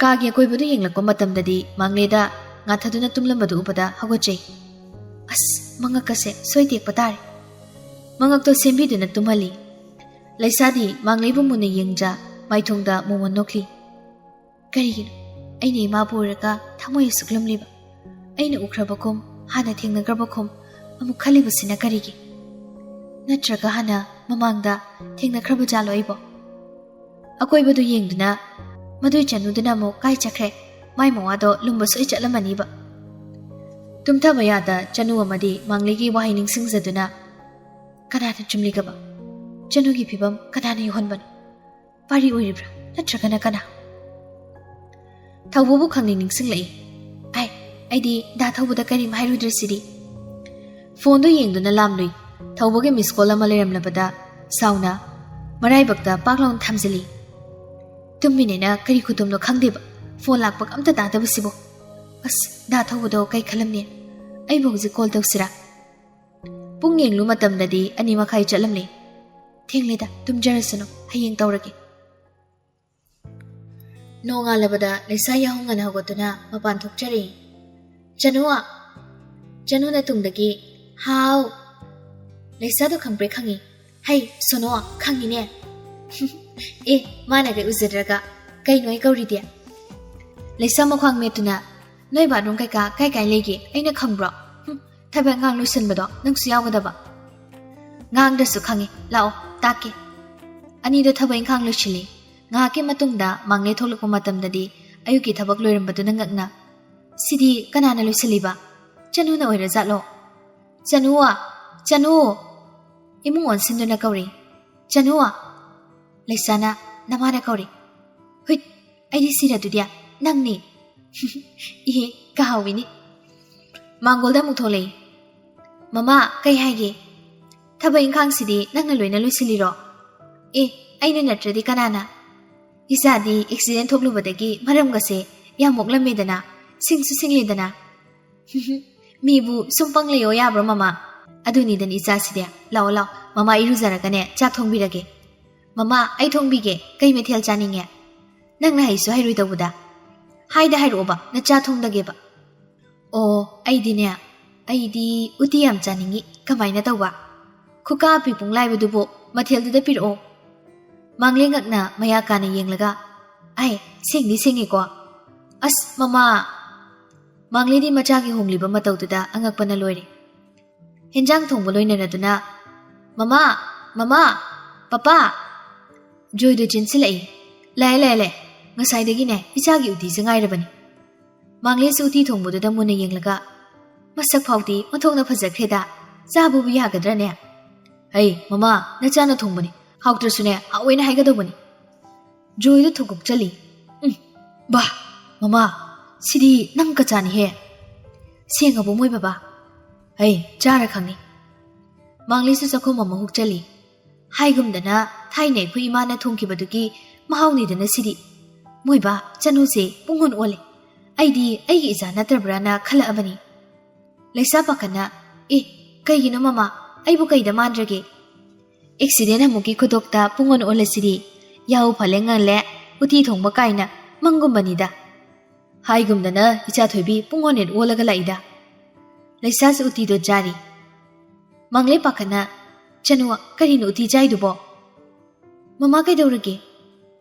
ꯀꯥꯒꯤ ꯑꯀꯣꯏꯕꯗꯨ ꯌꯦꯡꯂꯛꯄ ꯃꯇꯝꯗꯗꯤ ꯃꯥꯡꯂꯦꯗ ꯉꯥꯊꯗꯨꯅ ꯇꯨꯝꯂꯝꯕꯗꯨ ꯎꯕꯗ ꯍꯧꯒꯠꯆꯩ꯫ "ꯑꯁ, ꯃꯉꯛꯀꯁꯦ ꯁꯣꯏ ꯇꯦꯛꯄ ꯇꯥꯔꯦ꯫" ꯃꯉꯛꯇꯣ ꯁꯦꯝꯕꯤꯗꯨꯅ ꯇꯨꯝꯍꯜꯂꯤ꯫ ꯂꯩꯁꯥꯗꯤ ꯃꯥꯡꯂꯦꯕꯨ ꯃꯨꯟꯅ ꯌꯦꯡꯖ ꯃꯥꯏꯊꯣꯡꯗ ꯃꯣꯃꯣꯟ ꯅꯣꯛꯂꯤ꯫ "ꯀꯔꯤꯒꯤꯅꯣ ꯑꯩꯅ ꯏꯃꯥꯕꯨ ꯎꯔꯒ ꯊꯃꯣꯏ ꯑꯁꯨꯛ ꯂꯨꯝꯂꯤꯕ? ꯑꯩꯅ ꯎꯈ꯭ꯔꯕꯒꯨꯝ, ꯍꯥꯟꯅ ꯊꯦꯡꯅꯈ꯭ꯔꯕꯒꯨꯝ ꯑꯃꯨꯛ ꯈꯜꯂꯤꯕꯁꯤꯅ ꯀꯔꯤꯒꯤ? ꯅꯠꯇ꯭ꯔꯒ ꯍꯥꯟꯅ ꯃꯃꯥꯡꯗ ꯊꯦꯡꯅꯈ꯭ꯔꯕ ꯖꯥꯠꯂꯣ ꯑꯩꯕꯣ?" ꯑꯀꯣꯏꯕꯗꯨ ꯌꯦꯡꯗꯨꯅ, "ꯃꯗꯨꯏ ꯆꯅꯨꯗꯨꯅ ꯑꯃꯨꯛ ꯀꯥꯏ ꯆꯠꯈ꯭ꯔꯦ? ꯃꯥꯏ ꯃꯋꯥꯗꯣ ꯂꯨꯝꯕ ꯁꯣꯏ ꯆꯠꯂꯝꯃꯅꯤꯕ꯫" ꯇꯨꯝꯊꯕ ꯌꯥꯗ ꯆꯅꯨ ꯑꯃꯗꯤ ꯃꯥꯡꯂꯦꯒꯤ ꯋꯥꯍꯩ ꯅꯤꯡꯁꯤꯡꯖꯗꯨꯅ, "ꯀꯅꯥꯅ ꯆꯨꯝꯂꯤꯒꯕ? ꯆꯅꯨꯒꯤ ꯐꯤꯕꯝ ꯀꯅꯥꯅ ꯌꯧꯍꯟꯕꯅꯣ? ꯄꯥꯔꯤ ꯑꯣꯏꯔꯤꯕ꯭ꯔꯥ, ꯅꯠꯇ꯭ꯔꯒꯅ ꯀꯅꯥ?" ꯊꯧꯕꯕꯨ ꯈꯪꯅꯤꯡ ꯅꯤꯡꯁꯤꯡꯂꯛꯏ꯫ "ꯑꯥꯏ, ꯑꯩꯗꯤ ꯗꯥ ꯊꯧꯕꯗ ꯀꯔꯤꯝ ꯍꯥꯏꯔꯨꯗ꯭ꯔꯁꯤꯗꯤ꯫" ꯐꯣꯟꯗꯨ ꯌꯦꯡꯗꯨꯅ ꯂꯥꯝꯂꯨꯏ꯫ ꯊꯧꯕꯒꯤ ꯃꯤꯁ ꯀꯣꯜ ꯑꯃ ꯂꯩꯔꯝꯂꯕꯗ ꯁꯥꯎꯅ ꯃꯔꯥꯏꯕꯛꯇ ꯄꯥꯛ ꯂꯥꯎꯅ ꯊꯝꯖꯤꯜꯂꯤ꯫ "ꯇꯨꯝꯃꯤꯅꯦꯅ ꯀꯔꯤ ꯈꯨꯇꯨꯝꯅꯣ ꯈꯪꯗꯦꯕ, ꯐꯣꯟ ꯂꯥꯛꯄꯒ ꯑꯝꯇ ꯇꯥꯗꯕꯁꯤꯕꯨ꯫ ꯑꯁ, ꯗꯥ ꯊꯧꯕꯗꯣ ꯀꯩ ꯈꯜꯂꯝꯅꯤ? ꯑꯩꯕꯨ ꯍꯧꯖꯤꯛ ꯀꯣꯜ ꯇꯧꯁꯤꯔꯥ?" ꯄꯨꯡ ꯌꯦꯡꯂꯨ ꯃꯇꯝꯗꯗꯤ ꯑꯅꯤ ꯃꯈꯥꯏ ꯆꯠꯂꯝꯂꯦ꯫ "ꯊꯦꯡꯂꯦꯗ, ꯇꯨꯝꯖꯔꯁꯅꯨ, ꯍꯌꯦꯡ ꯇꯧꯔꯒꯦ꯫" ꯅꯣꯡꯉꯥꯜꯂꯕꯗ ꯂꯩꯁꯥ ꯌꯥꯍꯧ ꯉꯟꯅ ꯍꯧꯒꯠꯇꯨꯅ ꯃꯄꯥꯟ ꯊꯣꯛꯆꯔꯛꯏ꯫ "ꯆꯅꯨ! ꯆꯅꯨꯅ ꯇꯨꯡꯗꯒꯤ, "ꯍꯥꯎ!" ꯂꯩꯁꯥꯗꯣ ꯈꯪꯄ꯭ꯔꯦꯛ ꯈꯪꯉꯤ꯫ "ꯍꯩ, ꯁꯣꯅꯣ, ꯈꯪꯉꯤꯅꯦ!" "ꯑꯦ, ꯃꯥꯅꯒ ꯎꯖꯗ꯭ꯔꯒ ꯀꯩꯅꯣ ꯑꯩ ꯀꯧꯔꯤꯗꯤ?" ꯂꯩꯁꯥ ꯃꯈ꯭ꯋꯥꯡ ꯃꯦꯠꯇꯨꯅ, "ꯅꯣꯏ ꯕꯥꯠꯔꯨꯝ ꯀꯩꯀꯥ ꯀꯥꯏ ꯀꯥꯏ ꯂꯩꯒꯦ ꯑꯩꯅ ꯈꯪꯕ꯭ꯔꯣ? ꯍꯨꯝ, ꯊꯕꯛ ꯏꯪꯈꯥꯡ ꯂꯣꯏꯁꯤꯟꯕꯗꯣ ꯅꯪꯁꯨ ꯌꯥꯎꯒꯗꯕ?" "ꯉꯥꯡꯗ꯭ꯔꯁꯨ ꯈꯪꯉꯤ, ꯂꯥꯛꯑꯣ ꯇꯥꯛꯀꯦ꯫" ꯑꯅꯤꯗꯣ ꯊꯕꯛ ꯏꯪꯈꯥꯡ ꯂꯣꯏꯁꯤꯜꯂꯤ꯫ ꯉꯥꯏꯍꯥꯛꯀꯤ ꯃꯇꯨꯡꯗ ꯃꯥꯡꯂꯦ ꯊꯣꯛꯂꯛꯄ ꯃꯇꯝꯗꯗꯤ ꯑꯌꯨꯛꯀꯤ ꯊꯕꯛ ꯂꯣꯏꯔꯝꯕꯗꯨꯅ ꯉꯛꯅ, "ꯁꯤꯗꯤ ꯀꯅꯥꯅ ꯂꯣꯏꯁꯤꯜꯂꯤꯕ? ꯆꯅꯨꯅ ꯑꯣꯏꯔꯖꯥꯠꯂꯣ? ꯆꯅꯨ! ꯆꯅꯨ!" ꯏꯃꯨꯡ ꯑꯣꯟꯁꯤꯟꯗꯨꯅ ꯀꯧꯔꯤ꯫ "ꯆꯅꯨ!" ꯂꯩꯁꯥꯅ, "ꯅꯃꯥꯅ ꯀꯧꯔꯤ꯫" "ꯍꯨꯏꯠ! ꯑꯩꯗꯤ ꯁꯤꯔꯗꯨꯗꯤ ꯅꯪꯅꯤ!" "ꯏꯍꯦ, ꯀꯥꯎꯏꯅꯤ!" ꯃꯥꯡꯒꯣꯜꯗ ꯑꯃꯨꯛ ꯊꯣꯛꯂꯛꯏ꯫ "ꯃꯃꯥ, ꯀꯩ ꯍꯥꯏꯒꯦ? ꯊꯕꯛ ꯏꯪꯈꯥꯡꯁꯤꯗꯤ ꯅꯪꯅ ꯂꯣꯏꯅ ꯂꯣꯏꯁꯤꯜꯂꯤꯔꯣ?" "ꯑꯦ, ꯑꯩꯅ ꯅꯠꯇ꯭ꯔꯗꯤ ꯀꯅꯥꯅ? ꯏꯆꯥꯗꯤ ꯑꯦꯛꯁꯤꯗꯦꯟ ꯊꯣꯛꯂꯨꯕꯗꯒꯤ ꯃꯔꯝꯒꯁꯦ ꯌꯥꯝ ꯃꯣꯛꯂꯝꯃꯦꯗꯅ, ꯁꯤꯡꯁꯨ ꯁꯤꯡꯂꯦꯗꯅ꯫" "ꯃꯤꯕꯨ ꯁꯨꯝ ꯄꯪ ꯂꯩꯌꯣ ꯌꯥꯕ꯭ꯔꯣ, ꯃꯃꯥ? ꯑꯗꯨꯅꯤꯗꯅ ꯏꯆꯥꯁꯤꯗꯤ꯫ ꯂꯥꯛꯑꯣ, ꯂꯥꯛꯑꯣ, ꯃꯃꯥ ꯏꯔꯨꯖꯔꯒꯅꯦ ꯆꯥꯛ ꯊꯣꯡꯕꯤꯔꯒꯦ꯫" "ꯃꯃꯥ, ꯑꯩ ꯊꯣꯡꯕꯤꯒꯦ꯫ ꯀꯩ ꯃꯊꯦꯜ ꯆꯥꯅꯤꯡꯉꯦ? ꯅꯪꯅ ꯍꯩꯁꯨ ꯍꯩꯔꯣꯏꯗꯧꯕꯗ꯫ ꯍꯥꯏꯗ ꯍꯥꯏꯔꯛꯑꯣꯕ, ꯅꯆꯥ ꯊꯣꯡꯗꯒꯦꯕ꯫" "ꯑꯣ, ꯑꯩꯗꯤꯅꯦ, ꯑꯩꯗꯤ ꯎꯇꯤ ꯌꯥꯝ ꯆꯥꯅꯤꯡꯉꯤ꯫ ꯀꯃꯥꯏꯅ ꯇꯧꯕ? ꯈꯨꯀꯥ ꯄꯤꯄꯨꯡ ꯂꯥꯏꯕꯗꯨꯕꯨ ꯃꯊꯦꯜꯗꯨꯗ ꯄꯤꯔꯛꯑꯣ꯫" ꯃꯥꯡꯂꯦ ꯉꯛꯅ ꯃꯌꯥ ꯀꯥꯅ ꯌꯦꯡꯂꯒ, "ꯑꯥꯏ, ꯁꯦꯡꯗꯤ ꯁꯦꯡꯉꯦꯀꯣ꯫ ꯑꯁ, ꯃꯃꯥ!" ꯃꯥꯡꯂꯦꯗꯤ ꯃꯆꯥꯒꯤ ꯍꯣꯡꯂꯤꯕ ꯃꯇꯧꯗꯨꯗ ꯑꯉꯛꯄꯅ ꯂꯣꯏꯔꯦ꯫ ꯍꯦꯟꯖꯥꯡ ꯊꯣꯡꯕ ꯂꯣꯏꯅꯔꯗꯨꯅ, "ꯃꯃꯥ! ꯃꯃꯥ! ꯄꯄꯥ!" ꯖꯣꯏꯗꯣ ꯆꯦꯟꯁꯤꯜꯂꯛꯏ꯫ "ꯂꯥꯛꯑꯦ, ꯂꯥꯛꯑꯦ, ꯂꯥꯛꯑꯦ꯫ ꯉꯁꯥꯏꯗꯒꯤꯅꯦ ꯏꯆꯥꯒꯤ ꯎꯇꯤꯁꯦ ꯉꯥꯏꯔꯕꯅꯤ꯫" ꯃꯥꯡꯂꯦꯁꯨ ꯎꯇꯤ ꯊꯣꯡꯕꯗꯨꯗ ꯃꯨꯟꯅ ꯌꯦꯡꯂꯒ, "ꯃꯁꯛ ꯐꯥꯎꯗꯤ ꯑꯣꯟꯊꯣꯛꯅ ꯐꯖꯈ꯭ꯔꯦꯗ꯫ ꯆꯥꯕꯕꯨ ꯌꯥꯒꯗ꯭ꯔꯅꯦ?" "ꯍꯩ, ꯃꯃꯥ, ꯅꯆꯥꯅ ꯊꯣꯡꯕꯅꯤ꯫ ꯍꯥꯎꯇ꯭ꯔꯁꯨꯅꯦ, ꯍꯥꯎꯋꯦꯅ ꯍꯥꯏꯒꯗꯧꯕꯅꯤ꯫" ꯖꯣꯏꯗꯣ ꯊꯨꯒꯨꯛꯆꯜꯂꯤ꯫ "ꯎꯝ, ꯕꯥ, ꯃꯃꯥ, ꯁꯤꯗꯤ ꯅꯪ ꯀꯆꯥꯅꯤꯍꯦ꯫ ꯁꯦꯡꯉꯕꯣ ꯃꯣꯏ ꯕꯕꯥ?" "ꯍꯩ, ꯆꯥꯔ ꯈꯪꯅꯤ꯫" ꯃꯥꯡꯂꯦꯁꯨ ꯆꯥꯛꯈꯨꯝ ꯑꯃ ꯍꯨꯛꯆꯜꯂꯤ꯫ ꯍꯥꯏꯒꯨꯝꯗꯅ ꯊꯥꯏꯅ ꯑꯩꯈꯣꯏ ꯏꯃꯥꯅ ꯊꯣꯡꯈꯤꯕꯗꯨꯒꯤ ꯃꯍꯥꯎꯅꯤꯗꯅ ꯁꯤꯗꯤ꯫ ꯃꯣꯏꯕꯥ, ꯆꯅꯨꯁꯦ ꯄꯨꯡꯑꯣꯟ ꯑꯣꯜꯂꯦ꯫ ꯑꯩꯗꯤ ꯑꯩꯒꯤ ꯏꯆꯥ ꯅꯠꯇ꯭ꯔꯕ꯭ꯔꯥꯅ ꯈꯜꯂꯛꯑꯕꯅꯤ꯫ ꯂꯩꯁꯥ ꯄꯥꯈꯠꯅ, "ꯑꯦ, ꯀꯩꯒꯤꯅꯣ ꯃꯃꯥ? ꯑꯩꯕꯨ ꯀꯩꯗ ꯃꯥꯟꯗ꯭ꯔꯒꯦ?" "ꯑꯦꯛꯁꯤꯗꯦꯟ ꯑꯃꯨꯛꯀꯤ ꯈꯨꯗꯣꯛꯇ ꯄꯨꯡꯑꯣꯟ ꯑꯣꯜꯂꯁꯤꯗꯤ꯫ ꯌꯥꯍꯧ ꯐꯂꯦ ꯉꯜꯂꯦ, ꯎꯇꯤ ꯊꯣꯡꯕ ꯀꯥꯏꯅ꯫ ꯃꯪꯒꯨꯝꯕꯅꯤꯗ꯫ ꯍꯥꯏꯒꯨꯝꯗꯅ ꯏꯆꯥ ꯊꯣꯏꯕꯤ ꯄꯨꯡ ꯑꯣꯟ ꯑꯣꯜꯂꯒ ꯂꯥꯛꯏꯗ꯫ ꯂꯩꯁꯥꯁꯨ ꯎꯇꯤꯗꯣ ꯆꯥꯔꯤ꯫ ꯃꯪꯂꯦ ꯄꯥꯈꯠꯅ, "ꯆꯅꯨ, ꯀꯔꯤꯅꯣ ꯎꯇꯤ ꯆꯥꯏꯗꯨꯕꯣ?" "ꯃꯃꯥ ꯀꯩꯗꯧꯔꯒꯦ?"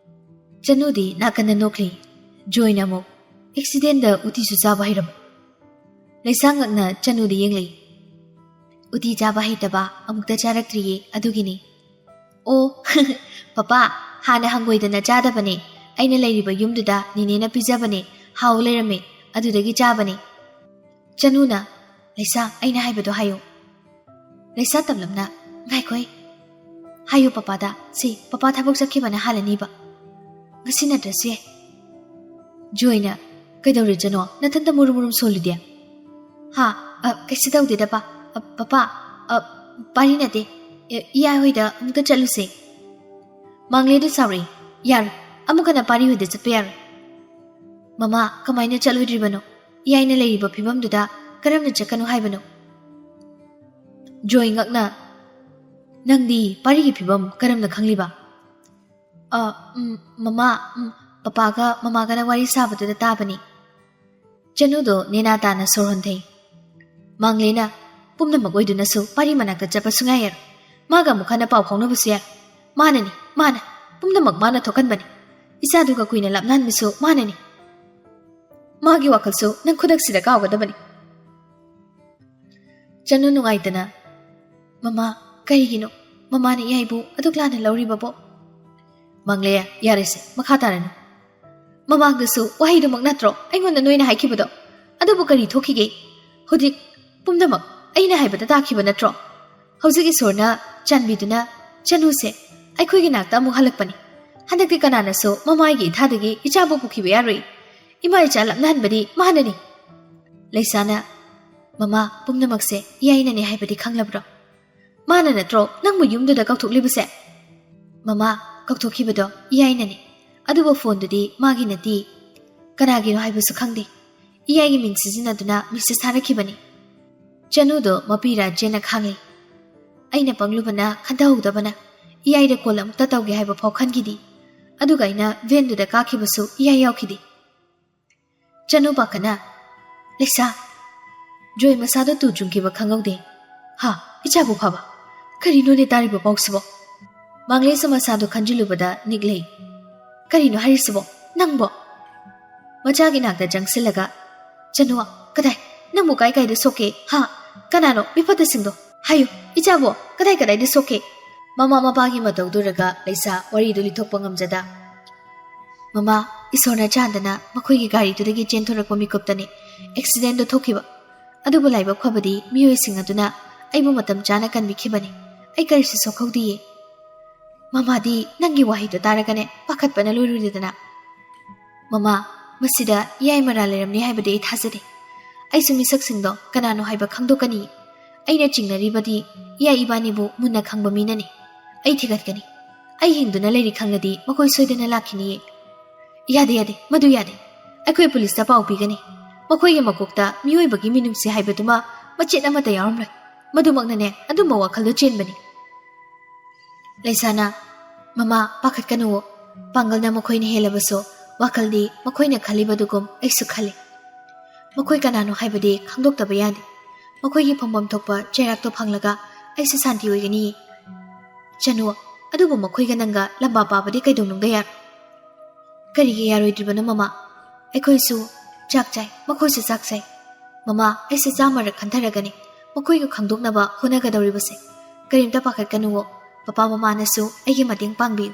ꯆꯅꯨꯗꯤ ꯅꯥꯀꯟꯗ ꯅꯣꯛꯂꯤ꯫ ꯖꯣꯏꯅ ꯑꯃꯨꯛ, "ꯑꯦꯛꯁꯤꯗꯦꯟꯗ ꯎꯇꯤꯁꯨ ꯆꯥꯕ ꯍꯩꯔꯕ?" ꯂꯩꯁꯥ ꯉꯛꯅ ꯆꯅꯨꯗ ꯌꯦꯡꯂꯤ꯫ "ꯎꯇꯤ ꯆꯥꯕ ꯍꯩꯇꯕ ꯑꯃꯨꯛꯇ ꯆꯥꯔꯛꯇ꯭ꯔꯤꯌꯦ, ꯑꯗꯨꯒꯤꯅꯤ꯫" "ꯑꯣ, ꯄꯄꯥ, ꯍꯥꯟꯅ ꯍꯪꯒꯣꯏꯗꯅ ꯆꯥꯗꯕꯅꯦ꯫ ꯑꯩꯅ ꯂꯩꯔꯤꯕ ꯌꯨꯝꯗꯨꯗ ꯅꯦꯅꯦꯅ ꯄꯤꯖꯕꯅꯦ, ꯍꯥꯎ ꯂꯩꯔꯝꯃꯦ, ꯑꯗꯨꯗꯒꯤ ꯆꯥꯕꯅꯦ꯫" ꯆꯅꯨꯅ, "ꯂꯩꯁꯥ, ꯑꯩꯅ ꯍꯥꯏꯕꯗꯣ ꯍꯥꯏꯌꯨ꯫" ꯂꯩꯁꯥ ꯇꯞꯂꯞꯅ, "ꯉꯥꯏꯈꯣꯍꯦ, ꯍꯥꯏꯌꯨ ꯄꯄꯥꯗ, ꯁꯤ ꯄꯄꯥ ꯊꯕꯛ ꯆꯠꯈꯤꯕꯅ ꯍꯥꯜꯂꯅꯤꯕ, ꯉꯁꯤ ꯅꯠꯇ꯭ꯔꯁꯨ ꯌꯥꯏ꯫" ꯖꯣꯏꯅ, "ꯀꯩꯗꯧꯔꯦ ꯆꯅꯨ, ꯅꯊꯟꯇ ꯃꯨꯔꯨꯝ ꯃꯨꯔꯨꯝ ꯁꯣꯜꯂꯤꯗꯤ?" "ꯍꯥ? ꯑ, ꯀꯩꯁꯨ ꯇꯧꯗꯦꯗ ꯄꯥ-, ꯑ, ꯄꯄꯥ, ꯑ, ꯄꯥꯔꯤ ꯅꯠꯇꯦ, ꯑ, ꯏꯌꯥ ꯍꯣꯏꯗ ꯑꯃꯨꯛꯇ ꯆꯠꯂꯨꯁꯦ꯫" ꯃꯥꯡꯂꯦꯗꯨ ꯁꯥꯎꯔꯛꯏ꯫ "ꯌꯥꯔꯣꯏ, ꯑꯃꯨꯛ ꯍꯟꯅ ꯄꯥꯔꯤ ꯍꯣꯏꯗ ꯆꯠꯄ ꯌꯥꯔꯣꯏ꯫" "ꯃꯃꯥ, ꯀꯃꯥꯏꯅ ꯆꯠꯂꯣꯏꯗ꯭ꯔꯤꯕꯅꯣ? ꯏꯌꯥꯏꯅ ꯂꯩꯔꯤꯕ ꯐꯤꯕꯝꯗꯨꯗ ꯀꯔꯝꯅ ꯆꯠꯀꯅꯨ ꯍꯥꯏꯕꯅꯣ?" ꯖꯣꯏ ꯉꯛꯅ, "ꯅꯪꯗꯤ ꯄꯥꯔꯤꯒꯤ ꯐꯤꯕꯝ ꯀꯔꯝꯅ ꯈꯪꯂꯤꯕ?" "ꯑ, ꯎꯝ, ꯃꯃꯥ, ꯎꯝ, ꯄꯄꯥꯒ ꯃꯃꯥꯒꯅ ꯋꯥꯔꯤ ꯁꯥꯕꯗꯨꯗ ꯇꯥꯕꯅꯤ꯫" ꯆꯅꯨꯗꯣ ꯅꯦꯅꯥ ꯇꯥꯅ ꯁꯣꯔ ꯍꯣꯟꯊꯩ꯫ ꯃꯥꯡꯂꯦꯅ, "ꯄꯨꯝꯅꯃꯛ ꯑꯣꯏꯗꯨꯅꯁꯨ ꯄꯥꯔꯤ ꯃꯅꯥꯛꯇ ꯆꯠꯄ ꯁꯨꯡꯌꯥ ꯌꯥꯔꯣꯏ꯫ ꯃꯥꯒ ꯑꯃꯨꯛ ꯍꯟꯅ ꯄꯥꯎ ꯐꯥꯎꯅꯕꯁꯨ ꯌꯥꯔꯣꯏ꯫ ꯃꯥꯅꯅꯤ, ꯃꯥꯅ꯫ ꯄꯨꯝꯅꯃꯛ ꯃꯥꯅ ꯊꯣꯛꯍꯟꯕꯅꯤ꯫ ꯏꯆꯥꯗꯨꯒ ꯀꯨꯏꯅ ꯂꯥꯞꯅꯍꯟꯕꯁꯨ ꯃꯥꯅꯅꯤ꯫ ꯃꯥꯒꯤ ꯋꯥꯈꯜꯁꯨ ꯅꯪ ꯈꯨꯗꯛꯁꯤꯗ ꯀꯥꯎꯒꯗꯕꯅꯤ꯫" ꯆꯅꯨ ꯅꯨꯡꯉꯥꯏꯇꯅ, "ꯃꯃꯥ, ꯀꯔꯤꯒꯤꯅꯣ? ꯃꯃꯥꯅ ꯏꯌꯥꯏꯕꯨ ꯑꯗꯨꯛ ꯂꯥꯟꯅ ꯂꯧꯔꯤꯕꯕꯣ?" ꯃꯥꯡꯂꯦ, "ꯌꯥꯔꯦꯁꯦ, ꯃꯈꯥ ꯇꯥꯔꯅꯨ꯫ ꯃꯃꯥꯡꯗꯁꯨ ꯋꯥꯍꯩꯗꯨꯃꯛ ꯅꯠꯇ꯭ꯔꯣ ꯑꯩꯉꯣꯟꯗ ꯅꯣꯏꯅ ꯍꯥꯏꯈꯤꯕꯗꯣ? ꯑꯗꯨꯕꯨ ꯀꯔꯤ ꯊꯣꯛꯈꯤꯒꯦ? ꯍꯧꯖꯤꯛ ꯄꯨꯝꯅꯃꯛ ꯑꯩꯅ ꯍꯥꯏꯕꯗ ꯇꯥꯈꯤꯕ ꯅꯠꯇ꯭ꯔꯣ? ꯍꯧꯖꯤꯛ ꯏꯁꯣꯔꯅ ꯆꯥꯟꯕꯤꯗꯨꯅ ꯆꯅꯨꯁꯦ ꯑꯩꯈꯣꯏꯒꯤ ꯅꯥꯛꯇ ꯑꯃꯨꯛ ꯍꯜꯂꯛꯄꯅꯤ꯫ ꯍꯟꯗꯛꯇꯤ ꯀꯅꯥꯅꯁꯨ ꯃꯃꯥꯒꯤ ꯏꯊꯥꯗꯒꯤ ꯏꯆꯥꯕꯨ ꯄꯨꯈꯤꯕ ꯌꯥꯔꯣꯏ꯫ ꯏꯃꯥ ꯏꯆꯥ ꯂꯥꯞꯅꯍꯟꯕꯗꯤ ꯃꯥꯅꯅꯤ꯫" ꯂꯩꯁꯥꯅ, "ꯃꯃꯥ, ꯄꯨꯝꯅꯃꯛꯁꯦ ꯏꯌꯥꯏꯅꯅꯦ ꯍꯥꯏꯕꯗꯤ ꯈꯪꯂꯕ꯭ꯔꯣ? ꯃꯥꯅ ꯅꯠꯇ꯭ꯔꯣ ꯅꯪꯕꯨ ꯌꯨꯝꯗꯨꯗ ꯀꯧꯊꯣꯛꯂꯤꯕꯁꯦ?" "ꯃꯃꯥ, ꯀꯧꯊꯣꯛꯈꯤꯕꯗꯣ ꯏꯌꯥꯏꯅꯅꯦ, ꯑꯗꯨꯕꯨ ꯐꯣꯟꯗꯨꯗꯤ ꯃꯥꯒꯤ ꯅꯠꯇꯦ꯫ ꯀꯅꯥꯒꯤꯅꯣ ꯍꯥꯏꯕꯁꯨ ꯈꯪꯗꯦ꯫ ꯏꯌꯥꯏꯒꯤ ꯃꯤꯡ ꯁꯤꯖꯤꯟꯅꯗꯨꯅ ꯃꯦꯁꯦꯖ ꯊꯥꯔꯛꯈꯤꯕꯅꯤ꯫" ꯆꯅꯨꯗꯣ ꯃꯄꯤ ꯔꯥꯖꯦꯟꯅ ꯈꯥꯡꯂꯤ꯫ "ꯑꯩꯅ ꯄꯪꯂꯨꯕꯅ, ꯈꯟꯊꯍꯧꯗꯕꯅ ꯏꯌꯥꯏꯗ ꯀꯣꯜ ꯑꯃꯨꯛꯇ ꯇꯧꯒꯦ ꯍꯥꯏꯕ ꯐꯥꯎ ꯈꯟꯈꯤꯗꯦ꯫ ꯑꯗꯨꯒ ꯑꯩꯅ ꯚꯦꯟꯗꯨꯗ ꯀꯥꯈꯤꯕꯁꯨ ꯏꯌꯥ ꯌꯥꯎꯈꯤꯗꯦ꯫ ꯆꯅꯨ ꯄꯥꯈꯠꯅ, "ꯂꯩꯁꯥ, ꯖꯣꯏ ꯃꯁꯥꯗꯣ ꯇꯨ ꯆꯨꯡꯈꯤꯕ ꯈꯪꯍꯧꯗꯦ꯫ ꯍꯥ, ꯏꯆꯥꯕꯨ ꯐꯕ? ꯀꯔꯤꯅꯣꯅꯦ ꯇꯥꯔꯤꯕ ꯄꯥꯎꯁꯤꯕꯣ?" ꯃꯥꯡꯂꯦꯁꯨ ꯃꯁꯥꯗꯣ ꯈꯟꯖꯤꯜꯂꯨꯕꯗ ꯅꯤꯛꯂꯩ꯫ "ꯀꯔꯤꯅꯣ ꯍꯥꯏꯔꯤꯁꯤꯕꯣ? ꯅꯪꯕꯣ?" ꯃꯆꯥꯒꯤ ꯅꯥꯛꯇ ꯆꯪꯁꯤꯜꯂꯒ, "ꯆꯅꯨ, ꯀꯗꯥꯏ? ꯅꯪꯕꯨ ꯀꯥꯏ ꯀꯥꯏꯗ ꯁꯣꯛꯀꯦ? ꯍꯥ? ꯀꯅꯥꯅꯣ ꯃꯤꯐꯠꯇꯁꯤꯡꯗꯣ? ꯍꯥꯏꯌꯨ, ꯏꯆꯥꯕꯨ ꯀꯗꯥꯏ ꯀꯗꯥꯏꯗ ꯁꯣꯛꯀꯦ?" ꯃꯃꯥ ꯃꯄꯥꯒꯤ ꯃꯇꯧꯗꯨꯔꯒ ꯂꯩꯁꯥ ꯋꯥꯔꯤꯗꯨ ꯂꯤꯊꯣꯛꯄ ꯉꯝꯖꯗ, "ꯃꯃꯥ, ꯏꯁꯣꯔꯅ ꯆꯥꯟꯗꯅ ꯃꯈꯣꯏꯒꯤ ꯒꯥꯔꯤꯗꯨꯗꯒꯤ ꯆꯦꯟꯊꯣꯔꯛꯄ ꯃꯤꯀꯨꯞꯇꯅꯤ ꯑꯦꯛꯁꯤꯗꯦꯟꯗꯣ ꯊꯣꯛꯈꯤꯕ꯫ ꯑꯗꯨꯕꯨ ꯂꯥꯏꯕꯛ ꯐꯕꯗꯤ ꯃꯤꯑꯣꯏꯁꯤꯡ ꯑꯗꯨꯅ ꯑꯩꯕꯨ ꯃꯇꯝ ꯆꯥꯅ ꯀꯟꯕꯤꯈꯤꯕꯅꯤ꯫ ꯑꯩ ꯀꯔꯤꯁꯨ ꯁꯣꯛꯍꯧꯗꯤꯌꯦ꯫" "ꯃꯃꯥꯗꯤ ꯅꯪꯒꯤ ꯋꯥꯍꯩꯗꯣ ꯇꯥꯔꯒꯅꯦ ꯄꯥꯈꯠꯄꯅ ꯂꯣꯏꯔꯨꯔꯦꯗꯅ꯫" "ꯃꯃꯥ, ꯃꯁꯤꯗ ꯏꯌꯥꯏ ꯃꯔꯥꯜ ꯂꯩꯔꯝꯅꯤ ꯍꯥꯏꯕꯗꯤ ꯑꯩ ꯊꯥꯖꯗꯦ꯫ ꯑꯩꯁꯨ ꯃꯤꯁꯛꯁꯤꯡꯗꯣ ꯀꯅꯥꯅꯣ ꯍꯥꯏꯕ ꯈꯪꯗꯣꯛꯀꯅꯤ꯫ ꯑꯩꯅ ꯆꯤꯡꯅꯔꯤꯕꯗꯤ ꯏꯌꯥꯏ ꯏꯕꯥꯅꯤꯕꯨ ꯃꯨꯟꯅ ꯈꯪꯕ ꯃꯤꯅꯅꯤ꯫ ꯑꯩ ꯊꯤꯒꯠꯀꯅꯤ꯫ ꯑꯩ ꯍꯤꯡꯗꯨꯅ ꯂꯩꯔꯤ ꯈꯪꯂꯗꯤ ꯃꯈꯣꯏ ꯁꯣꯏꯗꯅ ꯂꯥꯛꯈꯤꯅꯤꯌꯦ꯫" "ꯌꯥꯗꯦ, ꯌꯥꯗꯦ, ꯃꯗꯨ ꯌꯥꯗꯦ꯫ ꯑꯩꯈꯣꯏ ꯄꯨꯂꯤꯁꯇ ꯄꯥꯎ ꯄꯤꯒꯅꯤ꯫ ꯃꯈꯣꯏꯒꯤ ꯃꯀꯣꯛꯇ ꯃꯤꯑꯣꯏꯕꯒꯤ ꯃꯤꯅꯨꯡꯁꯤ ꯍꯥꯏꯕꯗꯨꯃ ꯃꯆꯦꯠ ꯑꯃꯠꯇ ꯌꯥꯎꯔꯝꯂꯣꯏ꯫ ꯃꯗꯨꯃꯛꯅꯅꯦ ꯑꯗꯨꯝꯕ ꯋꯥꯈꯜꯗ ꯆꯦꯟꯕꯅꯤ꯫" ꯂꯩꯁꯥꯅ, "ꯃꯃꯥ, ꯄꯥꯈꯠꯀꯅꯨꯋꯣ꯫ ꯄꯥꯡꯒꯜꯅ ꯃꯈꯣꯏꯅ ꯍꯦꯜꯂꯕꯁꯨ, ꯋꯥꯈꯜꯗꯤ ꯃꯈꯣꯏꯅ ꯈꯜꯂꯤꯕꯗꯨꯒꯨꯝ ꯑꯩꯁꯨ ꯈꯜꯂꯤ꯫ ꯃꯈꯣꯏ ꯀꯅꯥꯅꯣ ꯍꯥꯏꯕꯗꯤ ꯈꯪꯗꯣꯛꯇꯕ ꯌꯥꯗꯦ꯫ ꯃꯈꯣꯏꯒꯤ ꯐꯪꯐꯝ ꯊꯣꯛꯄ ꯆꯩꯔꯥꯛꯇꯣ ꯐꯪꯂꯒ ꯑꯩꯁꯨ ꯁꯥꯟꯇꯤ ꯑꯣꯏꯒꯅꯤ꯫ ꯆꯅꯨ, ꯑꯗꯨꯕꯨ ꯃꯈꯣꯏꯒ ꯅꯪꯒ ꯂꯝꯕꯥ ꯄꯥꯕꯗꯤ ꯀꯩꯗꯧꯅꯨꯡꯗ ꯌꯥꯔꯣꯏ꯫" "ꯀꯔꯤꯒꯤ ꯌꯥꯔꯣꯏꯗ꯭ꯔꯤꯕꯅꯣ, ꯃꯃꯥ? ꯑꯩꯈꯣꯏꯁꯨ ꯆꯥꯛ ꯆꯥꯏ, ꯃꯈꯣꯏꯁꯨ ꯆꯥꯛ ꯆꯥꯏ꯫ ꯃꯃꯥ, ꯑꯩꯁꯦ ꯆꯥꯝꯃꯔꯛ ꯈꯟꯊꯔꯒꯅꯤ ꯃꯈꯣꯏꯒ ꯈꯪꯗꯣꯛꯅꯕ ꯍꯣꯠꯅꯒꯗꯧꯔꯤꯕꯁꯦ꯫ ꯀꯔꯤꯝꯇ ꯄꯥꯈꯠꯀꯅꯨꯋꯣ꯫ ꯄꯄꯥ ꯃꯃꯥꯅꯁꯨ ꯑꯩꯒꯤ ꯃꯇꯦꯡ ꯄꯥꯡꯕꯤꯌꯨ꯫"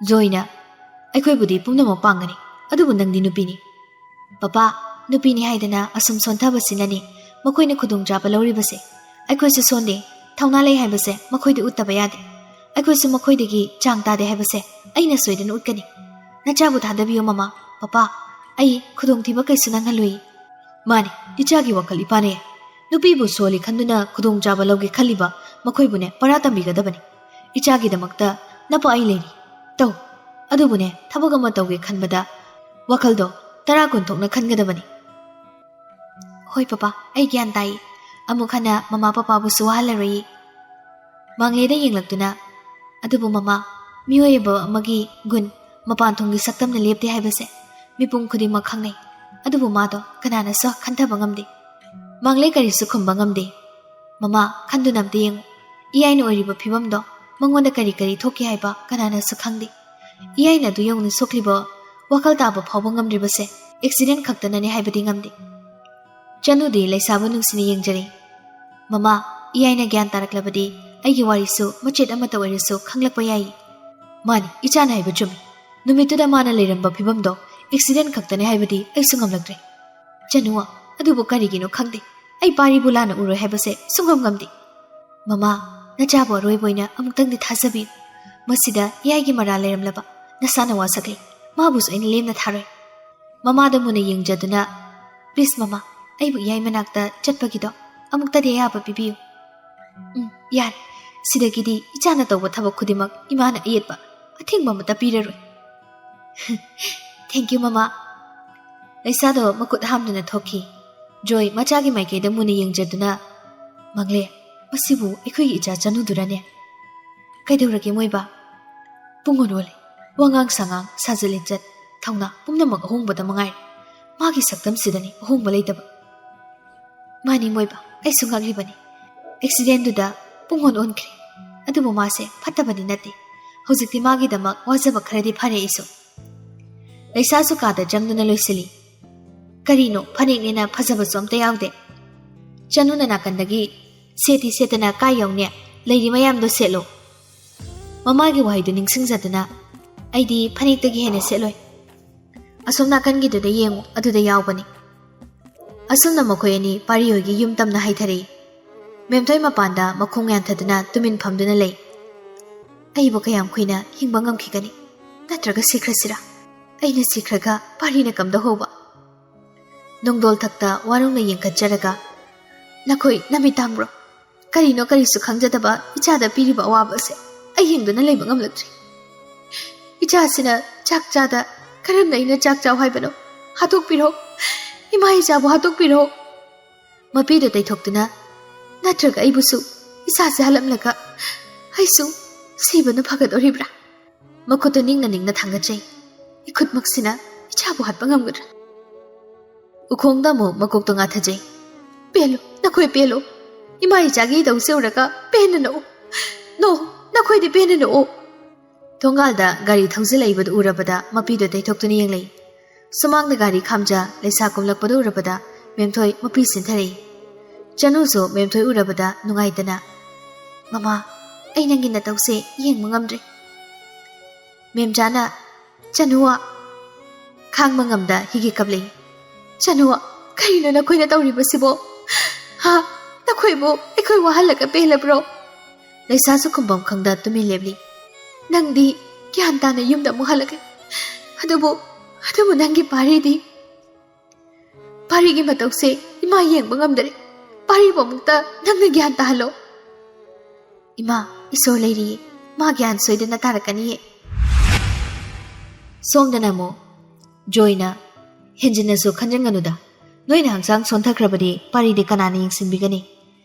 ꯖꯣꯏꯅ, "ꯑꯩꯈꯣꯏꯕꯨꯗꯤ ꯄꯨꯝꯅꯃꯛ ꯄꯥꯡꯒꯅꯤ, ꯑꯗꯨꯕꯨ ꯅꯪꯗꯤ ꯅꯨꯄꯤꯅꯤ꯫" "ꯄꯄꯥ, ꯅꯨꯄꯤꯅꯤ ꯍꯥꯏꯗꯅ ꯑꯁꯨꯝ ꯁꯣꯟꯊꯕꯁꯤꯅꯅꯤ ꯃꯈꯣꯏꯅ ꯈꯨꯗꯣꯡꯆꯥꯕ ꯂꯧꯔꯤꯕꯁꯦ꯫ ꯑꯩꯈꯣꯏꯁꯨ ꯁꯣꯟꯗꯦ, ꯊꯧꯅꯥ ꯂꯩ ꯍꯥꯏꯕꯁꯦ ꯃꯈꯣꯏꯗ ꯎꯠꯇꯕ ꯌꯥꯗꯦ꯫ ꯑꯩꯈꯣꯏꯁꯨ ꯃꯈꯣꯏꯗꯒꯤ ꯆꯥꯡ ꯇꯥꯗꯦ ꯍꯥꯏꯕꯁꯦ ꯑꯩꯅ ꯁꯣꯏꯗꯅ ꯎꯠꯀꯅꯤ꯫ ꯅꯆꯥꯕꯨ ꯊꯥꯗꯕꯤꯌꯨ, ꯃꯃꯥ꯫ ꯄꯄꯥ, ꯑꯩ ꯈꯨꯗꯣꯡꯊꯤꯕ ꯀꯩꯁꯨ ꯅꯪꯍꯜꯂꯣꯏ꯫" "ꯃꯥꯅꯤ, ꯏꯆꯥꯒꯤ ꯋꯥꯈꯜ ꯏꯄꯥꯅ ꯌꯥꯏ꯫ ꯅꯨꯄꯤꯕꯨ ꯁꯣꯜꯂꯤ ꯈꯟꯗꯨꯅ ꯈꯨꯗꯣꯡꯆꯥꯕ ꯂꯧꯒꯦ ꯈꯜꯂꯤꯕ ꯃꯈꯣꯏꯕꯨꯅꯦ ꯄꯔꯥ ꯇꯝꯕꯤꯒꯗꯕꯅꯤ꯫ ꯏꯆꯥꯒꯤꯗꯃꯛꯇ ꯅꯄꯥ ꯑꯩ ꯂꯩꯔꯤ꯫ ꯇꯧ꯫ ꯑꯗꯨꯕꯨꯅꯦ, ꯊꯕꯛ ꯑꯃ ꯇꯧꯒꯦ ꯈꯟꯕꯗ ꯋꯥꯈꯜꯗꯣ ꯇꯔꯥ ꯀꯨꯟ ꯊꯣꯛꯅ ꯈꯟꯒꯗꯕꯅꯤ꯫" "ꯍꯣꯏ ꯄꯄꯥ, ꯑꯩ ꯒ꯭ꯌꯥꯟ ꯇꯥꯏ꯫ ꯑꯃꯨꯛ ꯍꯟꯅ ꯃꯃꯥ ꯄꯄꯥꯕꯨꯁꯨ ꯋꯥꯍꯜꯂꯔꯣꯏꯌꯦ꯫" ꯃꯥꯡꯂꯦꯗ ꯌꯦꯡꯂꯛꯇꯨꯅ, "ꯑꯗꯨꯕꯨ ꯃꯃꯥ, ꯃꯤꯑꯣꯏꯕ ꯑꯃꯒꯤ ꯒꯨꯟ ꯃꯄꯥꯟ ꯊꯣꯡꯒꯤ ꯁꯛꯇꯝꯅ ꯂꯦꯞꯇꯦ ꯍꯥꯏꯕꯁꯦ ꯃꯤꯄꯨꯝ ꯈꯨꯗꯤꯡꯃꯛ ꯈꯪꯅꯩ꯫ ꯑꯗꯨꯕꯨ ꯃꯥꯗꯣ ꯀꯅꯥꯅꯁꯨ ꯈꯟꯊꯕ ꯉꯝꯗꯦ꯫ ꯃꯥꯡꯂꯦ ꯀꯔꯤꯁꯨ ꯈꯨꯝꯕ ꯉꯝꯗꯦ꯫ "ꯃꯃꯥ, ꯈꯟꯗꯨꯅ ꯑꯝꯇ ꯌꯦꯡꯉꯨ꯫ ꯏꯌꯥꯏꯅ ꯑꯣꯏꯔꯤꯕ ꯐꯤꯕꯝꯗꯣ, ꯃꯉꯣꯟꯗ ꯀꯔꯤ ꯀꯔꯤ ꯊꯣꯛꯈꯤ ꯍꯥꯏꯕ ꯀꯅꯥꯅꯁꯨ ꯈꯪꯗꯦ꯫ ꯏꯌꯥꯏꯅ ꯑꯗꯨ ꯌꯧꯅ ꯁꯣꯛꯂꯤꯕ, ꯋꯥꯈꯜ ꯇꯥꯕ ꯐꯥꯎꯕ ꯉꯝꯗ꯭ꯔꯤꯕꯁꯦ ꯑꯦꯛꯁꯤꯗꯦꯟ ꯈꯛꯇꯅꯅꯦ ꯍꯥꯏꯕꯗꯤ ꯉꯝꯗꯦ꯫" ꯆꯅꯨꯗꯤ ꯂꯩꯁꯥꯕꯨ ꯅꯨꯡꯁꯤꯅ ꯌꯦꯡꯖꯔꯦ꯫ "ꯃꯃꯥ, ꯏꯌꯥꯏꯅ ꯒ꯭ꯌꯥꯟ ꯇꯥꯔꯛꯂꯕꯗꯤ ꯑꯩꯒꯤ ꯋꯥꯔꯤꯁꯨ ꯃꯆꯦꯠ ꯑꯃꯠꯇ ꯑꯣꯏꯔꯁꯨ ꯈꯪꯂꯛꯄ ꯌꯥꯏ꯫" "ꯃꯥꯅꯤ, ꯏꯆꯥꯅ ꯍꯥꯏꯕ ꯆꯨꯝꯃꯤ꯫ ꯅꯨꯃꯤꯠꯇꯨꯗ ꯃꯥꯅ ꯂꯩꯔꯝꯕ ꯐꯤꯕꯝꯗꯣ ꯑꯦꯛꯁꯤꯗꯦꯟ ꯈꯛꯇꯅꯦ ꯍꯥꯏꯕꯗꯤ ꯑꯩꯁꯨ ꯉꯝꯂꯛꯇ꯭ꯔꯦ꯫ ꯆꯅꯨ, ꯑꯗꯨꯕꯨ ꯀꯔꯤꯒꯤꯅꯣ ꯈꯪꯗꯦ, ꯑꯩ ꯄꯥꯔꯤꯕꯨ ꯂꯥꯟꯅ ꯎꯔꯣꯏ ꯍꯥꯏꯕꯁꯦ ꯁꯨꯡꯉꯝ ꯉꯝꯗꯦ꯫ ꯃꯃꯥ, ꯅꯆꯥꯕꯨ ꯑꯔꯣꯏꯕ ꯑꯣꯏꯅ ꯑꯃꯨꯛꯇꯪꯗꯤ ꯊꯥꯖꯕꯤꯌꯨ꯫ ꯃꯁꯤꯗ ꯏꯌꯥꯏꯒꯤ ꯃꯔꯥꯜ ꯂꯩꯔꯝꯂꯕ ꯅꯁꯥꯅ ꯋꯥꯁꯛꯂꯤ꯫ ꯃꯥꯕꯨꯁꯨ ꯑꯩꯅ ꯂꯦꯝꯅ ꯊꯥꯔꯣꯏ꯫" ꯃꯃꯥꯗ ꯃꯨꯟꯅ ꯌꯦꯡꯖꯗꯨꯅ, "Please ꯃꯃꯥ, ꯑꯩꯕꯨ ꯏꯌꯥꯏ ꯃꯅꯥꯛꯇ ꯆꯠꯄꯒꯤꯗꯣ ꯑꯃꯨꯛꯇꯗꯤ ꯑꯌꯥꯕ ꯄꯤꯕꯤꯌꯨ꯫" "ꯎꯝ, ꯌꯥꯔꯦ꯫ ꯁꯤꯗꯒꯤꯗꯤ ꯏꯆꯥꯅ ꯇꯧꯕ ꯊꯕꯛ ꯈꯨꯗꯤꯡꯃꯛ ꯏꯃꯥꯅ ꯑꯌꯦꯠꯄ, ꯑꯊꯤꯡꯕ ꯑꯃꯠꯇ ꯄꯤꯔꯔꯣꯏ꯫" "Thank you ꯃꯃꯥ꯫" ꯂꯩꯁꯥꯗꯣ ꯃꯈꯨꯠ ꯍꯥꯝꯗꯨꯅ ꯊꯣꯛꯈꯤ꯫ ꯖꯣꯏ ꯃꯆꯥꯒꯤ ꯃꯥꯏꯀꯩꯗ ꯃꯨꯟꯅ ꯌꯦꯡꯖꯗꯨꯅ, "ꯃꯪꯂꯦ, ꯃꯁꯤꯕꯨ ꯑꯩꯈꯣꯏꯒꯤ ꯏꯆꯥ ꯆꯅꯨꯗꯨꯔꯅꯦ? ꯀꯩꯗꯧꯔꯒꯦ ꯃꯣꯏꯕ?" ꯄꯨꯡ ꯑꯣꯟ ꯑꯣꯜꯂꯦ꯫ ꯋꯥꯉꯥꯡ ꯁꯉꯥꯡ, ꯁꯥꯖꯠ ꯂꯤꯆꯠ, ꯊꯧꯅꯥ ꯄꯨꯝꯅꯃꯛ ꯑꯍꯣꯡꯕꯗ ꯃꯉꯥꯏꯔꯦ꯫ ꯃꯥꯒꯤ ꯁꯛꯇꯝꯁꯤꯗꯅꯤ ꯑꯍꯣꯡꯕ ꯂꯩꯇꯕ꯫ "ꯃꯥꯅꯤ ꯃꯣꯏꯕ, ꯑꯩꯁꯨ ꯉꯛꯂꯤꯕꯅꯤ꯫ ꯑꯦꯛꯁꯤꯗꯦꯟꯗꯨꯗ ꯄꯨꯡ ꯑꯣꯟ ꯑꯣꯟꯈ꯭ꯔꯦ꯫ ꯑꯗꯨꯕꯨ ꯃꯥꯁꯦ ꯐꯠꯇꯕꯗꯤ ꯅꯠꯇꯦ꯫ ꯍꯧꯖꯤꯛꯇꯤ ꯃꯥꯒꯤꯗꯃꯛ ꯋꯥꯖꯕ ꯈꯔꯗꯤ ꯐꯔꯦ ꯑꯩꯁꯨ꯫" ꯂꯩꯁꯥꯁꯨ ꯀꯥꯗ ꯆꯪꯗꯨꯅ ꯂꯣꯏꯁꯤꯜꯂꯤ꯫ "ꯀꯔꯤꯅꯣ, ꯐꯅꯦꯛꯅꯦꯅ ꯐꯖꯕꯁꯨ ꯑꯝꯇ ꯌꯥꯎꯗꯦ?" ꯆꯅꯨꯅ ꯅꯥꯀꯟꯗꯒꯤ, "ꯁꯦꯠꯇꯤ ꯁꯦꯠꯇꯅ ꯀꯥꯏ ꯌꯧꯅꯤ? ꯂꯩꯔꯤ ꯃꯌꯥꯝꯗꯣ ꯁꯦꯠꯂꯣ꯫" ꯃꯃꯥꯒꯤ ꯋꯥꯍꯩꯗꯨ ꯅꯤꯡꯁꯤꯡꯖꯗꯨꯅ, "ꯑꯩꯗꯤ ꯐꯅꯦꯛꯇꯒꯤ ꯍꯦꯟꯅ ꯁꯦꯠꯂꯣꯏ꯫ ꯑꯁꯣꯝ ꯅꯥꯀꯟꯒꯤꯗꯨꯗ ꯌꯦꯡꯉꯨ, ꯑꯗꯨꯗ ꯌꯥꯎꯕꯅꯤ꯫" ꯑꯁꯨꯝꯅ ꯃꯈꯣꯏ ꯑꯅꯤ ꯄꯥꯔꯤ ꯍꯣꯏꯒꯤ ꯌꯨꯝ ꯇꯝꯅ ꯍꯥꯏꯊꯔꯛꯏ꯫ ꯃꯦꯝꯊꯣꯏ ꯃꯄꯥꯟꯗ ꯃꯈꯣꯡ ꯌꯥꯟꯊꯗꯨꯅ ꯇꯨꯃꯤꯟ ꯐꯝꯗꯨꯅ ꯂꯩ꯫ "ꯑꯩꯕꯨ ꯀꯌꯥꯝ ꯀꯨꯏꯅ ꯍꯤꯡꯕ ꯉꯝꯈꯤꯒꯅꯤ? ꯅꯠꯇ꯭ꯔꯒ ꯁꯤꯈ꯭ꯔꯁꯤꯔꯥ? ꯑꯩꯅ ꯁꯤꯈ꯭ꯔꯒ ꯄꯥꯔꯤꯅ ꯀꯝꯗꯧꯍꯧꯕ?" ꯅꯣꯡꯗꯣꯜ ꯊꯛꯇ ꯋꯥꯔꯧꯅ ꯌꯦꯡꯈꯠꯆꯔꯒ, "ꯅꯈꯣꯏ ꯅꯃꯤꯠ ꯇꯥꯡꯕ꯭ꯔꯣ? ꯀꯔꯤꯅꯣ ꯀꯔꯤꯁꯨ ꯈꯪꯖꯗꯕ ꯏꯆꯥꯗ ꯄꯤꯔꯤꯕ ꯑꯋꯥꯕ ꯑꯁꯦ ꯑꯩ ꯍꯤꯡꯗꯨꯅ ꯂꯩꯕ ꯉꯝꯂꯛꯇ꯭ꯔꯦ꯫ ꯏꯆꯥꯁꯤꯅ ꯆꯥꯛ ꯆꯥꯗ ꯀꯔꯝꯅ ꯑꯩꯅ ꯆꯥꯛ ꯆꯥꯎ ꯍꯥꯏꯕꯅꯣ? ꯍꯥꯠꯇꯣꯛꯄꯤꯔꯣ꯫ ꯏꯃꯥ ꯏꯆꯥꯕꯨ ꯍꯥꯠꯇꯣꯛꯄꯤꯔꯣ꯫" ꯃꯄꯤꯗꯨ ꯇꯩꯊꯣꯛꯇꯨꯅ, "ꯅꯠꯇ꯭ꯔꯒ ꯑꯩꯕꯨꯁꯨ ꯏꯆꯥꯁꯦ ꯍꯥꯠꯂꯝꯂꯒ ꯑꯩꯁꯨ ꯁꯤꯕꯅ ꯐꯒꯗꯧꯔꯤꯕ꯭ꯔꯥ?" ꯃꯈꯨꯠꯇꯨ ꯅꯤꯡꯅ ꯅꯤꯡꯅ ꯊꯥꯡꯒꯠꯆꯩ꯫ ꯏꯈꯨꯠꯃꯛꯁꯤꯅ ꯏꯆꯥꯕꯨ ꯍꯥꯠꯄ ꯉꯝꯒꯗ꯭ꯔꯥ? ꯎꯈꯣꯡꯗ ꯑꯃꯨꯛ ꯃꯀꯣꯛꯇꯣ ꯉꯥꯊꯖꯩ꯫ "ꯄꯦꯜꯂꯨ, ꯅꯈꯣꯏ ꯄꯦꯜꯂꯨ꯫ ꯏꯃꯥ ꯏꯆꯥꯒꯤ ꯏꯇꯧꯁꯦ ꯎꯔꯒ ꯄꯦꯟꯅ ꯅꯣꯛꯎ꯫ ꯅꯣ, ꯅꯈꯣꯏꯗꯤ ꯄꯦꯟꯅ ꯅꯣꯛꯎ꯫" ꯊꯣꯡꯒꯥꯜꯗ ꯒꯥꯔꯤ ꯊꯧꯖꯤꯜꯂꯛꯏꯕꯗꯨ ꯎꯔꯕꯗ ꯃꯄꯤꯗꯨ ꯇꯩꯊꯣꯛꯇꯨꯅ ꯌꯦꯡꯂꯛꯏ꯫ ꯁꯨꯃꯥꯡꯗ ꯒꯥꯔꯤ ꯈꯥꯝꯖ ꯂꯩꯁꯥ ꯀꯨꯝꯂꯛꯄꯗꯨ ꯎꯔꯕꯗ ꯃꯦꯝꯊꯣꯏ ꯃꯄꯤ ꯁꯤꯟꯊꯔꯛꯏ꯫ ꯆꯅꯨꯁꯨ ꯃꯦꯝꯊꯣꯏ ꯎꯔꯕꯗ ꯅꯨꯡꯉꯥꯏꯇꯅ, "ꯃꯃꯥ, ꯑꯩ ꯅꯪꯒꯤ ꯅꯇꯧꯁꯦ ꯌꯦꯡꯕ ꯉꯝꯗ꯭ꯔꯦ꯫" ꯃꯦꯝꯆꯥꯅ, "ꯆꯅꯨ," ꯈꯥꯡꯕ ꯉꯝꯗ ꯍꯤꯒꯤ ꯀꯞꯂꯛꯏ꯫ "ꯆꯅꯨ, ꯀꯔꯤꯅꯣ ꯅꯈꯣꯏꯅ ꯇꯧꯔꯤꯕꯁꯤꯕꯣ? ꯍꯥ? ꯅꯈꯣꯏꯕꯨ ꯑꯩꯈꯣꯏ ꯋꯥꯍꯜꯂꯒ ꯄꯦꯜꯂꯕ꯭ꯔꯣ?" ꯂꯩꯁꯥꯁꯨ ꯈꯨꯝꯐꯝ ꯈꯪꯗ ꯇꯨꯃꯤꯟ ꯂꯦꯞꯂꯤ꯫ "ꯅꯪꯗꯤ ꯒ꯭ꯌꯥꯟ ꯇꯥꯅ ꯌꯨꯝꯗ ꯑꯃꯨꯛ ꯍꯜꯂꯛꯂꯦ꯫ ꯑꯗꯨꯕꯨ, ꯑꯗꯨꯕꯨ ꯅꯪꯒꯤ ꯄꯥꯔꯤꯗꯤ?" "ꯄꯥꯔꯤꯒꯤ ꯃꯇꯧꯁꯦ ꯏꯃꯥ ꯌꯦꯡꯕ ꯉꯝꯗꯔꯦ꯫ ꯄꯥꯔꯤꯕꯨ ꯑꯃꯨꯛꯇ ꯅꯪꯅ ꯒ꯭ꯌꯥꯟ ꯇꯥꯍꯜꯂꯣ꯫" "ꯏꯃꯥ, ꯏꯁꯣꯔ ꯂꯩꯔꯤꯌꯦ꯫ ꯃꯥ ꯒ꯭ꯌꯥꯟ ꯁꯣꯏꯗꯅ ꯇꯥꯔꯛꯀꯅꯤꯌꯦ꯫" ꯁꯣꯝꯗꯅ ꯑꯃꯨꯛ ꯖꯣꯏꯅ, "ꯍꯦꯟꯖꯤꯟꯅꯁꯨ ꯈꯟꯖꯟꯒꯅꯨꯗ꯫ ꯅꯣꯏꯅ ꯍꯛꯆꯥꯡ ꯁꯣꯟꯊꯈ꯭ꯔꯕꯗꯤ ꯄꯥꯔꯤꯗꯤ ꯀꯅꯥꯅ ꯌꯦꯡꯁꯤꯟꯕꯤꯒꯅꯤ?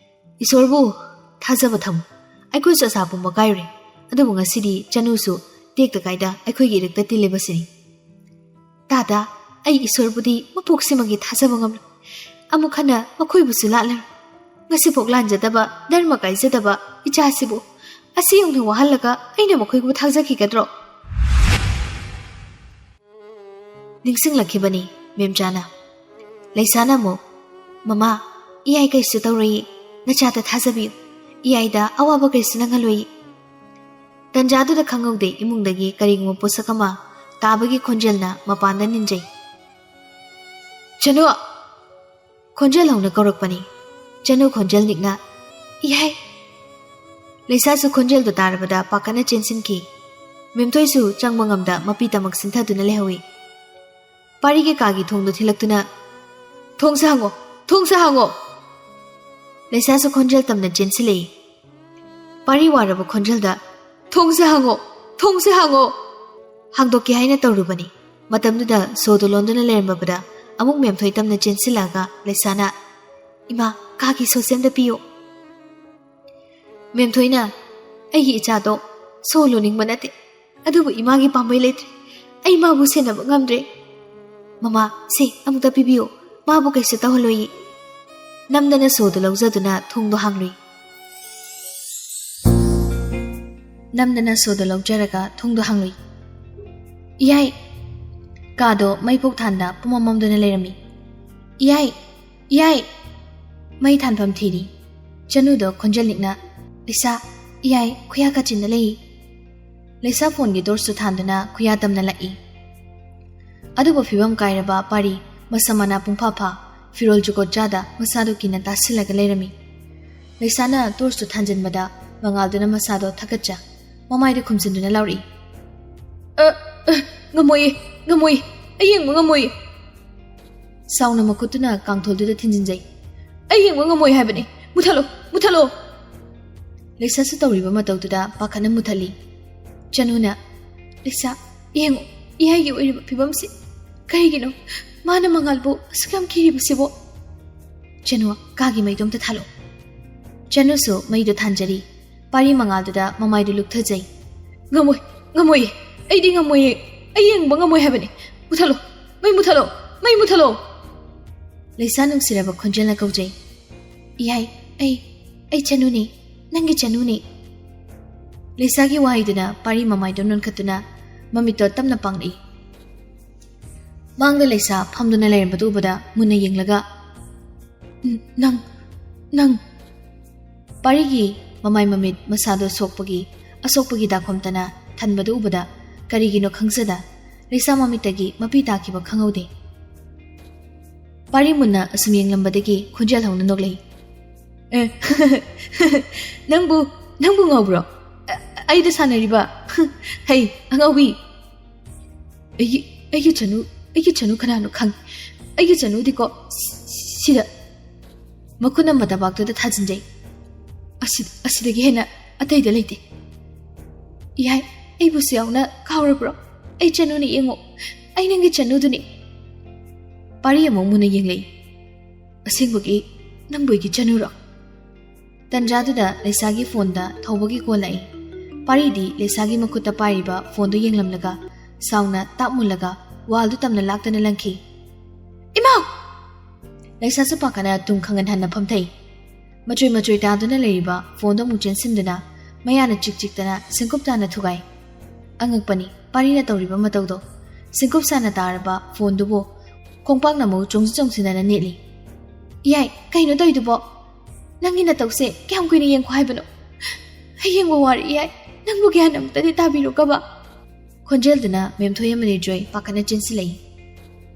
ꯏꯁꯣꯔꯕꯨ ꯊꯥꯖꯕ ꯊꯝꯃꯨ꯫ ꯑꯩꯈꯣꯏꯁꯨ ꯑꯁꯥ ꯄꯨꯝꯕ ꯀꯥꯏꯔꯨꯔꯦ, ꯑꯗꯨꯕꯨ ꯉꯁꯤꯗꯤ ꯆꯅꯨꯁꯨ ꯇꯦꯛꯇ ꯀꯥꯏꯗ ꯑꯩꯈꯣꯏꯒꯤ ꯏꯔꯛꯇ ꯇꯤꯜꯂꯤꯕꯁꯤꯅꯤ꯫ ꯇꯥꯗ, ꯑꯩ ꯏꯁꯣꯔꯕꯨꯗꯤ ꯃꯄꯣꯛꯁꯤꯃꯒꯤ ꯊꯥꯖꯕ ꯉꯝꯂꯣꯏ꯫ ꯑꯃꯨꯛ ꯍꯟꯅ ꯃꯈꯣꯏꯕꯨꯁꯨ ꯂꯥꯠꯂꯔꯣꯏ꯫ ꯉꯁꯤꯐꯥꯎ ꯂꯥꯟꯖꯗꯕ, ꯙꯔꯃ ꯀꯥꯏꯖꯗꯕ ꯏꯆꯥꯁꯤꯕꯨ ꯑꯁꯤ ꯌꯧꯅ ꯋꯥꯍꯜꯂꯒ ꯑꯩꯅ ꯃꯈꯣꯏꯕꯨ ꯊꯥꯖꯈꯤꯒꯗ꯭ꯔꯣ?" ꯅꯤꯡꯁꯤꯡꯂꯛꯈꯤꯕꯅꯤ ꯃꯦꯝꯆꯥꯅ꯫ ꯂꯩꯁꯥꯅ ꯑꯃꯨꯛ, "ꯃꯃꯥ, ꯏꯌꯥꯏ ꯀꯩꯁꯨ ꯇꯧꯔꯣꯏꯌꯦ꯫ ꯅꯆꯥꯗ ꯊꯥꯖꯕꯤꯌꯨ꯫ ꯏꯌꯥꯏꯗ ꯑꯋꯥꯕ ꯀꯩꯁꯨ ꯅꯪꯍꯜꯂꯣꯏꯌꯦ꯫" ꯇꯟꯖꯥꯗꯨꯗ ꯈꯪꯍꯧꯗꯦ ꯏꯃꯨꯡꯗꯒꯤ ꯀꯔꯤꯒꯨꯝꯕ ꯄꯣꯠꯁꯛ ꯑꯃ ꯇꯥꯕꯒꯤ ꯈꯣꯟꯖꯦꯜꯅ ꯃꯄꯥꯟꯗ ꯅꯤꯟꯖꯩ꯫ "ꯆꯅꯨ!" ꯈꯣꯟꯖꯦꯜ ꯍꯧꯅ ꯀꯧꯔꯛꯄꯅꯤ꯫ ꯆꯅꯨ ꯈꯣꯟꯖꯦꯜ ꯅꯤꯛꯅ, "ꯏꯍꯩ!" ꯂꯩꯁꯥꯁꯨ ꯈꯣꯟꯖꯦꯜꯗꯨ ꯇꯥꯔꯕꯗ ꯄꯥꯈꯠꯅ ꯆꯦꯟꯁꯤꯟꯈꯤ꯫ ꯃꯦꯝꯊꯣꯏꯁꯨ ꯆꯪꯕ ꯉꯝꯗ ꯃꯄꯤ ꯇꯃꯛ ꯁꯤꯟꯊꯗꯨꯅ ꯂꯩꯍꯧꯏ꯫ ꯄꯥꯔꯤꯒꯤ ꯀꯥꯒꯤ ꯊꯣꯡꯗꯨ ꯊꯤꯜꯂꯛꯇꯨꯅ, "ꯊꯣꯡꯁꯦ ꯍꯥꯡꯉꯣ! ꯊꯣꯡꯁꯦ ꯍꯥꯡꯉꯣ!" ꯂꯩꯁꯥꯁꯨ ꯈꯣꯟꯖꯦꯜ ꯇꯝꯅ ꯆꯦꯟꯁꯤꯜꯂꯛꯏ꯫ ꯄꯥꯔꯤ ꯋꯥꯔꯕ ꯈꯣꯟꯖꯦꯜꯗ, "ꯊꯣꯡꯁꯦ ꯍꯥꯡꯉꯣ! ꯊꯣꯡꯁꯦ ꯍꯥꯡꯉꯣ!" ꯍꯥꯡꯗꯣꯛꯀꯦ ꯍꯥꯏꯅ ꯇꯧꯔꯨꯕꯅꯤ꯫ ꯃꯇꯝꯗꯨꯗ ꯁꯣꯗꯨ ꯂꯣꯟꯗꯨꯅ ꯂꯩꯔꯝꯕꯗ ꯑꯃꯨꯛ ꯃꯦꯝꯊꯣꯏ ꯇꯝꯅ ꯆꯦꯟꯁꯤꯜꯂꯛꯑꯒ ꯂꯩꯁꯥꯅ, "ꯏꯃꯥ, ꯀꯥꯒꯤ ꯁꯣꯁꯦ ꯑꯝꯇ ꯄꯤꯌꯨ꯫" ꯃꯦꯝꯊꯣꯏꯅ, "ꯑꯩꯒꯤ ꯏꯆꯥꯗꯣ ꯁꯣ ꯂꯣꯟꯅꯤꯡꯕ ꯅꯠꯇꯦ, ꯑꯗꯨꯕꯨ ꯏꯃꯥꯒꯤ ꯄꯥꯝꯕꯩ ꯂꯩꯇ꯭ꯔꯦ꯫ ꯑꯩ ꯃꯥꯕꯨ ꯁꯦꯟꯅꯕ ꯉꯝꯗ꯭ꯔꯦ꯫ "ꯃꯃꯥ, ꯁꯦ, ꯑꯃꯨꯛꯇ ꯄꯤꯕꯤꯌꯨ꯫ ꯃꯥꯕꯨ ꯀꯩꯁꯨ ꯇꯧꯍꯜꯂꯣꯏꯌꯦ꯫" ꯅꯝꯗꯅ ꯁꯣꯗꯨ ꯂꯧꯖꯗꯨꯅ ꯊꯣꯡꯗꯣ ꯍꯥꯡꯂꯨꯏ꯫ ꯅꯝꯗꯅ ꯁꯣꯗꯨ ꯂꯧꯖꯔꯒ ꯊꯣꯡꯗꯣ ꯍꯥꯡꯂꯨꯏ꯫ "ꯏꯌꯥꯏ!" ꯀꯥꯗꯣ ꯃꯩ ꯐꯧ ꯊꯥꯟꯗ ꯄꯨꯝꯃꯝ ꯃꯝꯗꯨꯅ ꯂꯩꯔꯝꯃꯤ꯫ "ꯏꯌꯥꯏ! ꯏꯌꯥꯏ!" ꯃꯩ ꯊꯥꯟꯐꯝ ꯊꯤꯔꯤ꯫ ꯆꯅꯨꯗꯣ ꯈꯣꯟꯖꯦꯜ ꯂꯤꯛꯅ, "ꯂꯤꯁꯥ, ꯏꯌꯥꯏ, ꯈꯨꯌꯥ ꯀꯥꯆꯤꯟꯗ ꯂꯩ꯫" ꯂꯩꯁꯥ ꯐꯣꯟꯒꯤ ꯇꯣꯔꯆꯇꯨ ꯊꯥꯟꯗꯨꯅ ꯈꯨꯌꯥ ꯇꯝꯅ ꯂꯥꯛꯏ꯫ ꯑꯗꯨꯕꯨ ꯐꯤꯕꯝ ꯀꯥꯏꯔꯕ ꯄꯥꯔꯤ ꯃꯁꯝ ꯃꯅꯥ ꯄꯨꯡꯐꯥ ꯐꯥ, ꯐꯤꯔꯣꯜ ꯖꯨꯒꯣꯠ ꯆꯥꯗ ꯃꯁꯥꯗꯨ ꯀꯤꯅ ꯇꯥꯁꯤꯜꯂꯒ ꯂꯩꯔꯝꯃꯤ꯫ ꯂꯩꯁꯥꯅ ꯇꯣꯔꯆꯇꯨ ꯊꯥꯟꯖꯤꯟꯕꯗ ꯃꯉꯥꯜꯗꯨꯅ ꯃꯁꯥꯗꯣ ꯊꯛꯀꯠꯆ ꯃꯃꯥꯏꯗ ꯈꯨꯝꯖꯤꯟꯗꯨꯅ ꯂꯥꯎꯔꯛꯏ꯫ "ꯑ, ꯑ, ꯉꯝꯃꯣꯏꯌꯦ, ꯉꯝꯃꯣꯏꯌꯦ, ꯑꯩ ꯌꯦꯡꯕ ꯉꯝꯃꯣꯏꯌꯦ꯫" ꯁꯥꯎꯅ ꯃꯈꯨꯠꯇꯨꯅ ꯀꯥꯡꯊꯣꯜꯗꯨꯗ ꯊꯤꯟꯖꯤꯟꯖꯩ꯫ "ꯑꯩ ꯌꯦꯡꯕ ꯉꯝꯃꯣꯏ ꯍꯥꯏꯕꯅꯤ꯫ ꯃꯨꯊꯠꯂꯣ, ꯃꯨꯊꯠꯂꯣ!" ꯂꯩꯁꯥꯁꯨ ꯇꯧꯔꯤꯕ ꯃꯇꯧꯗꯨꯗ ꯄꯥꯈꯠꯅ ꯃꯨꯊꯠꯂꯤ꯫ ꯆꯅꯨꯅ, "ꯂꯩꯁꯥ, ꯌꯦꯡꯉꯨ, ꯏꯌꯥꯏꯒꯤ ꯑꯣꯏꯔꯤꯕ ꯐꯤꯕꯝꯁꯤ꯫ ꯀꯔꯤꯒꯤꯅꯣ ꯃꯥꯅ ꯃꯉꯥꯜꯕꯨ ꯑꯁꯨꯛ ꯌꯥꯝ ꯀꯤꯔꯤꯕꯁꯤꯕꯣ?" "ꯆꯅꯨ, ꯀꯥꯒꯤ ꯃꯩꯗꯣ ꯑꯝꯇ ꯊꯥꯜꯂꯣ꯫" ꯆꯅꯨꯁꯨ ꯃꯩꯗꯣ ꯊꯥꯟꯖꯔꯤ꯫ ꯄꯥꯔꯤ ꯃꯉꯥꯜꯗꯨꯗ ꯃꯃꯥꯏꯗꯨ ꯂꯨꯛꯊꯖꯩ꯫ "ꯉꯝꯃꯣꯏ, ꯉꯝꯃꯣꯏꯌꯦ, ꯑꯩꯗꯤ ꯉꯝꯃꯣꯏꯌꯦ, ꯑꯩ ꯌꯦꯡꯕ ꯉꯝꯃꯣꯏ ꯍꯥꯏꯕꯅꯤ꯫ ꯃꯨꯊꯠꯂꯣ, ꯃꯩ ꯃꯨꯊꯠꯂꯣ, ꯃꯩ ꯃꯨꯊꯠꯂꯣ!" ꯂꯩꯁꯥ ꯅꯨꯡꯁꯤꯔꯕ ꯈꯣꯟꯖꯦꯜꯅ ꯀꯧꯖꯩ꯫ "ꯏꯌꯥꯏ, ꯑꯩ, ꯑꯩ ꯆꯅꯨꯅꯤ, ꯅꯪꯒꯤ ꯆꯅꯨꯅꯤ꯫" ꯂꯩꯁꯥꯒꯤ ꯋꯥꯍꯩꯗꯨꯅ ꯄꯥꯔꯤ ꯃꯃꯥꯏꯗꯣ ꯅꯣꯟꯈꯠꯇꯨꯅ ꯃꯃꯤꯠꯇꯣ ꯇꯞꯅ ꯄꯥꯡꯂꯛꯏ꯫ ꯃꯥꯡꯗ ꯂꯩꯁꯥ ꯐꯝꯗꯨꯅ ꯂꯩꯔꯝꯕꯗꯨ ꯎꯕꯗ ꯃꯨꯟꯅ ꯌꯦꯡꯂꯒ, "ꯅꯪ, ꯅꯪ!" ꯄꯥꯔꯤꯒꯤ ꯃꯃꯥꯏ ꯃꯃꯤꯠ ꯃꯁꯥꯗꯣ ꯁꯣꯛꯄꯒꯤ, ꯑꯁꯣꯛꯄꯒꯤ ꯗꯥꯛꯐꯝꯇꯅ ꯊꯟꯕꯗꯨ ꯎꯕꯗ ꯀꯔꯤꯒꯤꯅꯣ ꯈꯪꯖꯗ ꯂꯩꯁꯥ ꯃꯃꯤꯠꯇꯒꯤ ꯃꯄꯤ ꯇꯥꯈꯤꯕ ꯈꯪꯍꯧꯗꯦ꯫ ꯄꯥꯔꯤ ꯃꯨꯟꯅ ꯑꯁꯨꯝ ꯌꯦꯡꯂꯝꯕꯗꯒꯤ ꯈꯣꯟꯖꯦꯜ ꯍꯧꯅ ꯅꯣꯛꯂꯛꯏ꯫ "ꯑꯦ, ꯅꯪꯕꯨ, ꯅꯪꯕꯨ ꯉꯥꯎꯕ꯭ꯔꯣ? ꯑ-, ꯑꯩꯗ ꯁꯥꯟꯅꯔꯤꯕ? ꯍꯩ, ꯑꯉꯥꯎꯕꯤ!" "ꯑꯩꯒꯤ, ꯑꯩꯒꯤ ꯆꯅꯨ, ꯑꯩꯒꯤ ꯆꯅꯨ ꯀꯅꯥꯅꯣ ꯈꯪꯉꯤ꯫ ꯑꯩꯒꯤ ꯆꯅꯨꯗꯤꯀꯣ, ꯁꯤꯗ꯫" ꯃꯈꯨꯠꯅ ꯃꯇꯕꯥꯛꯇꯨꯗ ꯊꯥꯖꯤꯟꯖꯩ꯫ "ꯑꯁꯤ, ꯑꯁꯤꯗꯒꯤ ꯍꯦꯟꯅ ꯑꯇꯩꯗ ꯂꯩꯇꯦ꯫" "ꯏꯌꯥꯏ, ꯑꯩꯕꯨꯁꯨ ꯌꯥꯎꯅ ꯀꯥꯎꯔꯕ꯭ꯔꯣ? ꯑꯩ ꯆꯅꯨꯅꯤ, ꯌꯦꯡꯉꯣ, ꯑꯩ ꯅꯪꯒꯤ ꯆꯅꯨꯗꯨꯅꯤ꯫" ꯄꯥꯔꯤ ꯑꯃꯨꯛ ꯃꯨꯟꯅ ꯌꯦꯡꯂꯛꯏ꯫ "ꯑꯁꯦꯡꯕꯒꯤ ꯅꯪꯕꯨ ꯑꯩꯒꯤ ꯆꯅꯨꯔꯣ?" ꯇꯟꯖꯥꯗꯨꯗ ꯂꯩꯁꯥꯒꯤ ꯐꯣꯟꯗ ꯊꯧꯕꯒꯤ ꯀꯣꯜ ꯂꯥꯛꯏ꯫ ꯄꯥꯔꯤꯗꯤ ꯂꯩꯁꯥꯒꯤ ꯃꯈꯨꯠꯇ ꯄꯥꯏꯔꯤꯕ ꯐꯣꯟꯗꯨ ꯌꯦꯡꯂꯝꯂꯒ ꯁꯥꯎꯅ ꯇꯥꯞ ꯃꯨꯜꯂꯒ ꯋꯥꯜꯗꯨ ꯇꯝꯅ ꯂꯥꯛꯇꯅ ꯂꯪꯈꯤ꯫ "ꯏꯃꯥ!" ꯂꯩꯁꯥꯁꯨ ꯄꯥꯈꯠꯅ ꯇꯨꯡ ꯈꯪꯍꯟ ꯍꯟꯅ ꯐꯝꯊꯩ꯫ ꯃꯆꯨꯏ ꯃꯆꯨꯏ ꯇꯥꯗꯨꯅ ꯂꯩꯔꯤꯕ ꯐꯣꯟꯗꯨ ꯑꯃꯨꯛ ꯆꯦꯟꯁꯤꯟꯗꯨꯅ ꯃꯌꯥꯅ ꯆꯤꯛ ꯆꯤꯛꯇꯅ ꯁꯤꯡꯀꯨꯞ ꯇꯥꯅ ꯊꯨꯒꯥꯏ꯫ ꯑꯉꯛꯄꯅꯤ ꯄꯥꯔꯤꯅ ꯇꯧꯔꯤꯕ ꯃꯇꯧꯗꯣ꯫ ꯁꯤꯡꯀꯨꯞ ꯁꯥꯅ ꯇꯥꯔꯕ ꯐꯣꯟꯗꯨꯕꯨ ꯈꯣꯡꯄꯥꯛꯅ ꯑꯃꯨꯛ ꯆꯣꯡꯁꯤ ꯆꯣꯡꯁꯤꯟꯅꯅ ꯅꯦꯠꯂꯤ꯫ "ꯏꯌꯥꯏ, ꯀꯩꯅꯣ ꯇꯧꯔꯤꯗꯨꯕꯣ? ꯅꯪꯒꯤ ꯅꯇꯧꯁꯦ ꯀꯌꯥꯝ ꯀꯨꯏꯅ ꯌꯦꯡꯈꯣ ꯍꯥꯏꯕꯅꯣ? ꯑꯩ ꯌꯦꯡꯕ ꯋꯥꯔꯦ ꯏꯌꯥꯏ꯫ ꯅꯪꯕꯨ ꯒ꯭ꯌꯥꯟ ꯑꯃꯨꯛꯇꯗꯤ ꯇꯥꯕꯤꯔꯣ ꯀꯕ?" ꯈꯣꯟꯖꯦꯜꯗꯨꯅ ꯃꯦꯝꯊꯣꯏ ꯑꯃꯗꯤ ꯖꯣꯏ ꯄꯥꯈꯠꯅ ꯆꯦꯟꯁꯤꯜꯂꯛꯏ꯫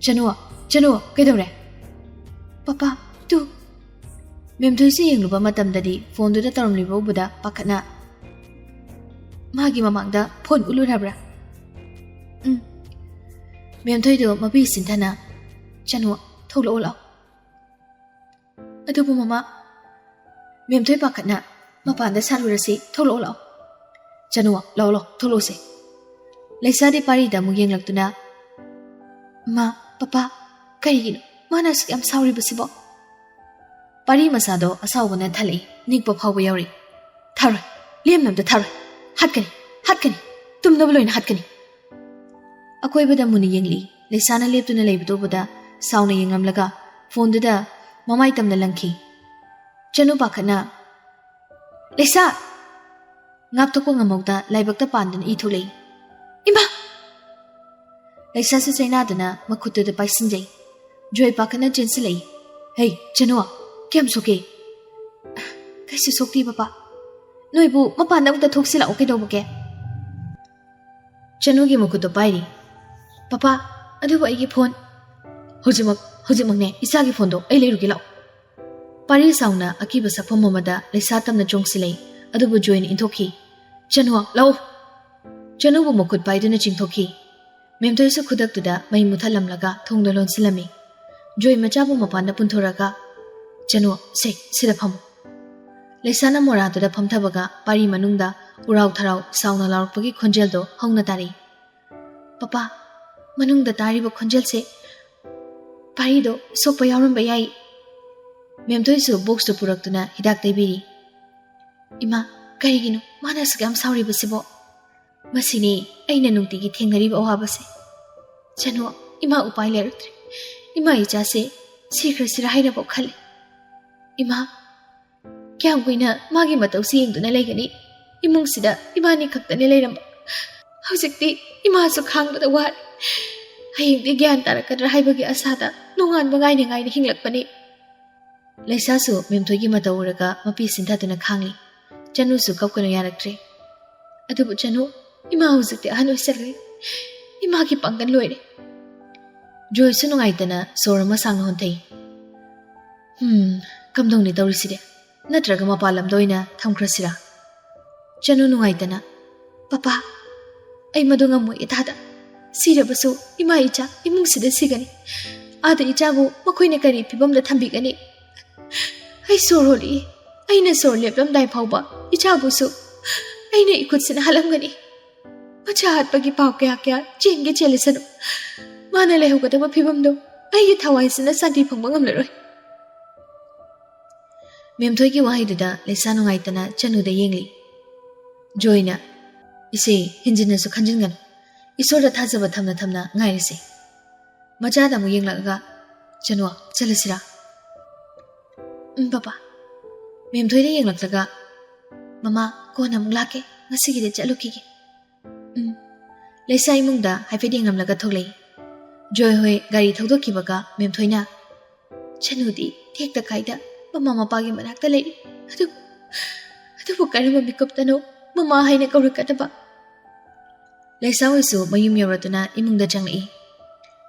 "ꯆꯅꯨ, ꯆꯅꯨ, ꯀꯩꯗꯧꯔꯦ?" "Papa, two." ꯃꯦꯝꯊꯣꯏꯁꯨ ꯌꯦꯡꯂꯨꯕ ꯃꯇꯝꯗꯗꯤ ꯐꯣꯟꯗꯨꯗ ꯇꯧꯔꯝꯂꯤꯕ ꯎꯕꯗ ꯄꯥꯈꯠꯅ, "ꯃꯥꯒꯤ ꯃꯃꯥꯡꯗ ꯐꯣꯟ ꯎꯠꯂꯨꯔꯕ꯭ꯔꯥ?" "ꯎꯝ꯫" ꯃꯦꯝꯊꯣꯏꯗꯨ ꯃꯄꯤ ꯁꯤꯟꯊꯅ, "ꯆꯅꯨ, ꯊꯣꯛꯂꯛꯑꯣ ꯂꯥꯛꯑꯣ꯫" "ꯑꯗꯨꯕꯨ ꯃꯃꯥ꯫" ꯃꯦꯝꯊꯣꯏ ꯄꯥꯈꯠꯅ, "ꯃꯄꯥꯟꯗ ꯁꯥꯔꯨꯔꯁꯤ, ꯊꯣꯛꯂꯛꯑꯣ ꯂꯥꯛꯑꯣ꯫" "ꯆꯅꯨ, ꯂꯥꯛꯑꯣ ꯂꯥꯛꯑꯣ, ꯊꯣꯛꯂꯛꯑꯣꯁꯦ꯫" ꯂꯩꯁꯥꯗꯤ ꯄꯥꯔꯤꯗ ꯑꯃꯨꯛ ꯌꯦꯡꯂꯛꯇꯨꯅ, "ꯃꯥ, ꯄꯄꯥ, ꯀꯔꯤꯒꯤꯅꯣ ꯃꯥꯅ ꯑꯁꯨꯛ ꯌꯥꯝ ꯁꯥꯎꯔꯤꯕꯁꯤꯕꯣ?" ꯄꯥꯔꯤ ꯃꯁꯥꯗꯣ ꯑꯁꯥꯎꯕꯅ ꯊꯜꯂꯛꯏ, ꯅꯤꯛꯄ ꯐꯥꯎꯕ ꯌꯥꯎꯔꯛꯏ꯫ "ꯊꯥꯔꯣꯏ, ꯂꯦꯝꯅ ꯑꯝꯇ ꯊꯥꯔꯣꯏ꯫ ꯍꯥꯠꯀꯅꯤ, ꯍꯥꯠꯀꯅꯤ, ꯇꯨꯝꯅꯕ ꯂꯣꯏꯅ ꯍꯥꯠꯀꯅꯤ꯫" ꯑꯀꯣꯏꯕꯗ ꯃꯨꯟꯅ ꯌꯦꯡꯂꯤ꯫ ꯂꯩꯁꯥꯅ ꯂꯦꯞꯇꯨꯅ ꯂꯩꯕꯗꯨ ꯎꯕꯗ ꯁꯥꯎꯅ ꯌꯦꯡꯂꯝꯂꯒ ꯐꯣꯟꯗꯨꯗ ꯃꯃꯥꯏ ꯇꯝꯅ ꯂꯪꯈꯤ꯫ ꯆꯅꯨ ꯄꯥꯈꯠꯅ, "ꯂꯩꯁꯥ!" ꯉꯥꯛꯊꯣꯛꯄ ꯉꯝꯍꯧꯗ ꯂꯥꯏꯕꯛꯇ ꯄꯥꯟꯗꯨꯅ ꯏ ꯊꯣꯛꯂꯛꯏ꯫ "ꯏꯃꯥ!" ꯂꯩꯁꯥꯁꯨ ꯆꯩꯅꯥꯗꯨꯅ ꯃꯈꯨꯠꯇꯨꯗ ꯄꯥꯏꯁꯤꯟꯖꯩ꯫ ꯖꯣꯏ ꯄꯥꯈꯠꯅ ꯆꯦꯟꯁꯤꯜꯂꯛꯏ꯫ "ꯍꯩ, ꯆꯅꯨ, ꯀꯌꯥꯝ ꯁꯣꯛꯀꯦ?" "ꯀꯩꯁꯨ ꯁꯣꯛꯇꯦ ꯄꯄꯥ꯫ ꯅꯣꯏꯕꯨ ꯃꯄꯥꯟꯗ ꯑꯃꯨꯛꯇ ꯊꯣꯛꯁꯤ ꯂꯥꯛꯑꯣ, ꯀꯩꯗꯧꯕꯒꯦ?" ꯆꯅꯨꯒꯤ ꯃꯈꯨꯠꯇꯣ ꯄꯥꯏꯔꯤ꯫ "ꯄꯄꯥ, ꯑꯗꯨꯕꯨ ꯑꯩꯒꯤ ꯐꯣꯟ꯫" "ꯍꯧꯖꯤꯛꯃꯛ, ꯍꯧꯖꯤꯛꯃꯛꯅꯦ ꯏꯆꯥꯒꯤ ꯐꯣꯟꯗꯣ ꯑꯩ ꯂꯩꯔꯨꯒꯦ ꯂꯥꯛꯑꯣ꯫" ꯄꯥꯔꯤ ꯁꯥꯎꯅ ꯑꯀꯤꯕ ꯁꯛꯐꯝ ꯑꯃꯗ ꯂꯩꯁꯥ ꯇꯝꯅ ꯆꯣꯡꯁꯤꯜꯂꯛꯏ, ꯑꯗꯨꯕꯨ ꯖꯣꯏꯅ ꯏꯟꯊꯣꯛꯈꯤ꯫ "ꯆꯅꯨ, ꯂꯥꯛꯑꯣ꯫" ꯆꯅꯨꯕꯨ ꯃꯈꯨꯠ ꯄꯥꯏꯗꯨꯅ ꯆꯤꯡꯊꯣꯛꯈꯤ꯫ ꯃꯦꯝꯊꯣꯏꯁꯨ ꯈꯨꯗꯛꯇꯨꯗ ꯃꯩ ꯃꯨꯊꯠꯂꯝꯂꯒ ꯊꯣꯡꯗꯣ ꯂꯣꯟꯁꯤꯜꯂꯝꯃꯤ꯫ ꯖꯣꯏ ꯃꯆꯥꯕꯨ ꯃꯄꯥꯟꯗ ꯄꯨꯟꯊꯣꯔꯒ, "ꯆꯅꯨ, ꯁꯦ, ꯁꯤꯗ ꯐꯝꯃꯨ꯫" ꯂꯩꯁꯥꯅ ꯃꯣꯔꯥꯗꯨꯗ ꯐꯝꯊꯕꯒ ꯄꯥꯔꯤ ꯃꯅꯨꯡꯗ ꯎꯔꯥꯎ ꯊꯔꯥꯎ ꯁꯥꯎꯅ ꯂꯥꯎꯔꯛꯄꯒꯤ ꯈꯣꯟꯖꯦꯜꯗꯣ ꯍꯧꯅ ꯇꯥꯔꯛꯏ꯫ "ꯄꯄꯥ, ꯃꯅꯨꯡꯗ ꯇꯥꯔꯤꯕ ꯈꯣꯟꯖꯦꯜꯁꯦ ꯄꯥꯔꯤꯗꯣ ꯁꯣꯛꯄ ꯌꯥꯎꯔꯝꯕ ꯌꯥꯏ꯫" ꯃꯦꯝꯊꯣꯏꯁꯨ ꯕꯣꯛꯁꯇꯨ ꯄꯨꯔꯛꯇꯨꯅ ꯍꯤꯗꯥꯛ ꯇꯩꯕꯤꯔꯤ꯫ "ꯏꯃꯥ, ꯀꯔꯤꯒꯤꯅꯣ ꯃꯥꯅ ꯑꯁꯨꯛ ꯌꯥꯝ ꯁꯥꯎꯔꯤꯕꯁꯤꯕꯣ? ꯃꯁꯤꯅꯤ ꯑꯩꯅ ꯅꯨꯡꯇꯤꯒꯤ ꯊꯦꯡꯅꯔꯤꯕ ꯑꯋꯥꯕꯁꯦ꯫ ꯆꯅꯨ, ꯏꯃꯥ ꯎꯄꯥꯏ ꯂꯩꯔꯛꯇ꯭ꯔꯦ꯫ ꯏꯃꯥ ꯏꯆꯥꯁꯦ ꯁꯤꯈ꯭ꯔꯁꯤꯔꯥ ꯍꯥꯏꯅꯐꯥꯎ ꯈꯜꯂꯤ꯫ ꯏꯃꯥ, ꯀꯌꯥꯝ ꯀꯨꯏꯅ ꯃꯥꯒꯤ ꯃꯇꯧꯁꯤ ꯌꯦꯡꯗꯨꯅ ꯂꯩꯒꯅꯤ? ꯏꯃꯨꯡꯁꯤꯗ ꯏꯕꯥꯅꯤ ꯈꯛꯇꯅꯤ ꯂꯩꯔꯝꯕ꯫ ꯍꯧꯖꯤꯛꯇꯤ ꯏꯃꯥꯁꯨ ꯈꯥꯡꯕꯗ ꯋꯥꯔꯦ꯫ ꯍꯌꯦꯡꯗꯤ ꯒ꯭ꯌꯥꯟ ꯇꯥꯔꯛꯀꯗ꯭ꯔꯥ ꯍꯥꯏꯕꯒꯤ ꯑꯁꯥꯗ ꯅꯣꯡꯉꯥꯟꯕ ꯉꯥꯏꯅ ꯉꯥꯏꯅ ꯍꯤꯡꯂꯛꯄꯅꯤ꯫ ꯂꯩꯁꯥꯁꯨ ꯃꯦꯝꯊꯣꯏꯒꯤ ꯃꯇꯧ ꯎꯔꯒ ꯃꯄꯤ ꯁꯤꯟꯊꯗꯨꯅ ꯈꯥꯡꯂꯤ꯫ ꯆꯅꯨꯁꯨ ꯀꯞꯀꯅꯨ ꯌꯥꯔꯛꯇ꯭ꯔꯦ꯫ ꯑꯗꯨꯕꯨ ꯆꯅꯨ, ꯏꯃꯥ ꯍꯧꯖꯤꯛꯇꯤ ꯑꯍꯟ ꯑꯣꯏꯁꯜꯂꯦ꯫ ꯏꯃꯥꯒꯤ ꯄꯥꯡꯒꯜ ꯂꯣꯏꯔꯦ꯫ ꯖꯣꯏꯁꯨ ꯅꯨꯡꯉꯥꯏꯇꯅ ꯁꯣꯔ ꯑꯃ ꯁꯥꯡꯅ ꯍꯣꯟꯊꯩ꯫ "ꯍꯝ, ꯀꯝꯗꯧꯅꯤ ꯇꯧꯔꯤꯁꯤꯗꯤ? ꯅꯠꯇ꯭ꯔꯒ ꯃꯄꯥꯟ ꯂꯝꯗ ꯑꯣꯏꯅ ꯊꯝꯈ꯭ꯔꯁꯤꯔꯥ?" ꯆꯅꯨ ꯅꯨꯡꯉꯥꯏꯇꯅ, "ꯄꯄꯥ, ꯑꯩ ꯃꯗꯨ ꯉꯝꯃꯣꯏ ꯏꯇꯥꯗ꯫ ꯁꯤꯔꯕꯁꯨ ꯏꯃꯥ ꯏꯆꯥ ꯏꯃꯨꯡꯁꯤꯗ ꯁꯤꯒꯅꯤ꯫ ꯑꯥꯗ ꯏꯆꯥꯕꯨ ꯃꯈꯣꯏꯅ ꯀꯔꯤ ꯐꯤꯕꯝꯗ ꯊꯝꯕꯤꯒꯅꯤ? ꯑꯩ ꯁꯣꯔ ꯍꯣꯜꯂꯛꯏ꯫ ꯑꯩꯅ ꯁꯣꯔ ꯂꯦꯞꯂꯝꯗꯥꯏ ꯐꯥꯎꯕ ꯏꯆꯥꯕꯨꯁꯨ ꯑꯩꯅ ꯏꯈꯨꯠꯁꯤꯅ ꯍꯥꯠꯂꯝꯒꯅꯤ꯫ ꯃꯆꯥ ꯍꯥꯠꯄꯒꯤ ꯄꯥꯎ ꯀꯌꯥ ꯀꯌꯥ ꯆꯦꯟꯒꯦ ꯆꯦꯜꯂꯁꯅꯨ꯫ ꯃꯥꯅ ꯂꯩꯍꯧꯒꯗꯕ ꯐꯤꯕꯝꯗꯣ ꯑꯩꯒꯤ ꯊꯋꯥꯏꯁꯤꯅ ꯁꯥꯟꯇꯤ ꯐꯪꯕ ꯉꯝꯂꯔꯣꯏ꯫" ꯃꯦꯝꯊꯣꯏꯒꯤ ꯋꯥꯍꯩꯗꯨꯗ ꯂꯩꯁꯥ ꯅꯨꯡꯉꯥꯏꯇꯅ ꯆꯅꯨꯗ ꯌꯦꯡꯂꯤ꯫ ꯖꯣꯏꯅ, "ꯏꯆꯦ, ꯍꯦꯟꯖꯤꯟꯅꯁꯨ ꯈꯟꯖꯤꯟꯒꯅꯨ꯫ ꯏꯁꯣꯔꯗ ꯊꯥꯖꯕ ꯊꯝꯅ ꯊꯝꯅ ꯉꯥꯏꯔꯁꯤ꯫" ꯃꯆꯥꯗ ꯑꯃꯨꯛ ꯌꯦꯡꯂꯛꯑꯒ, "ꯆꯅꯨ, ꯆꯠꯂꯁꯤꯔꯥ?" "ꯎꯝ, ꯄꯄꯥ꯫" ꯃꯦꯝꯊꯣꯏꯗ ꯌꯦꯡꯂꯛꯂꯒ, "ꯃꯃꯥ, ꯀꯣꯟꯅ ꯑꯃꯨꯛ ꯂꯥꯛꯀꯦ, ꯉꯁꯤꯒꯤꯗꯤ ꯆꯠꯂꯨꯈꯤꯒꯦ꯫" "ꯎꯝ꯫" ꯂꯩꯁꯥ ꯏꯃꯨꯡꯗ ꯍꯥꯏꯐꯦꯠ ꯌꯦꯡꯂꯝꯂꯒ ꯊꯣꯛꯂꯛꯏ꯫ ꯖꯣꯏ ꯍꯣꯏ ꯒꯥꯔꯤ ꯊꯧꯗꯣꯛꯈꯤꯕꯒ ꯃꯦꯝꯊꯣꯏꯅ, "ꯆꯅꯨꯗꯤ ꯇꯦꯛꯇ ꯀꯥꯏꯗ ꯃꯃꯥ ꯃꯄꯥꯒꯤ ꯃꯅꯥꯛꯇ ꯂꯩꯔꯤ꯫ ꯑꯗꯨꯕꯨ, ꯑꯗꯨꯕꯨ ꯀꯔꯝꯕ ꯃꯤꯀꯨꯞꯇꯅꯣ ꯃꯃꯥ ꯍꯥꯏꯅ ꯀꯧꯔꯛꯀꯗꯕ?" ꯂꯩꯁꯥ ꯍꯣꯏꯁꯨ ꯃꯌꯨꯝ ꯌꯧꯔꯗꯨꯅ ꯏꯃꯨꯡꯗ ꯆꯪꯂꯛꯏ꯫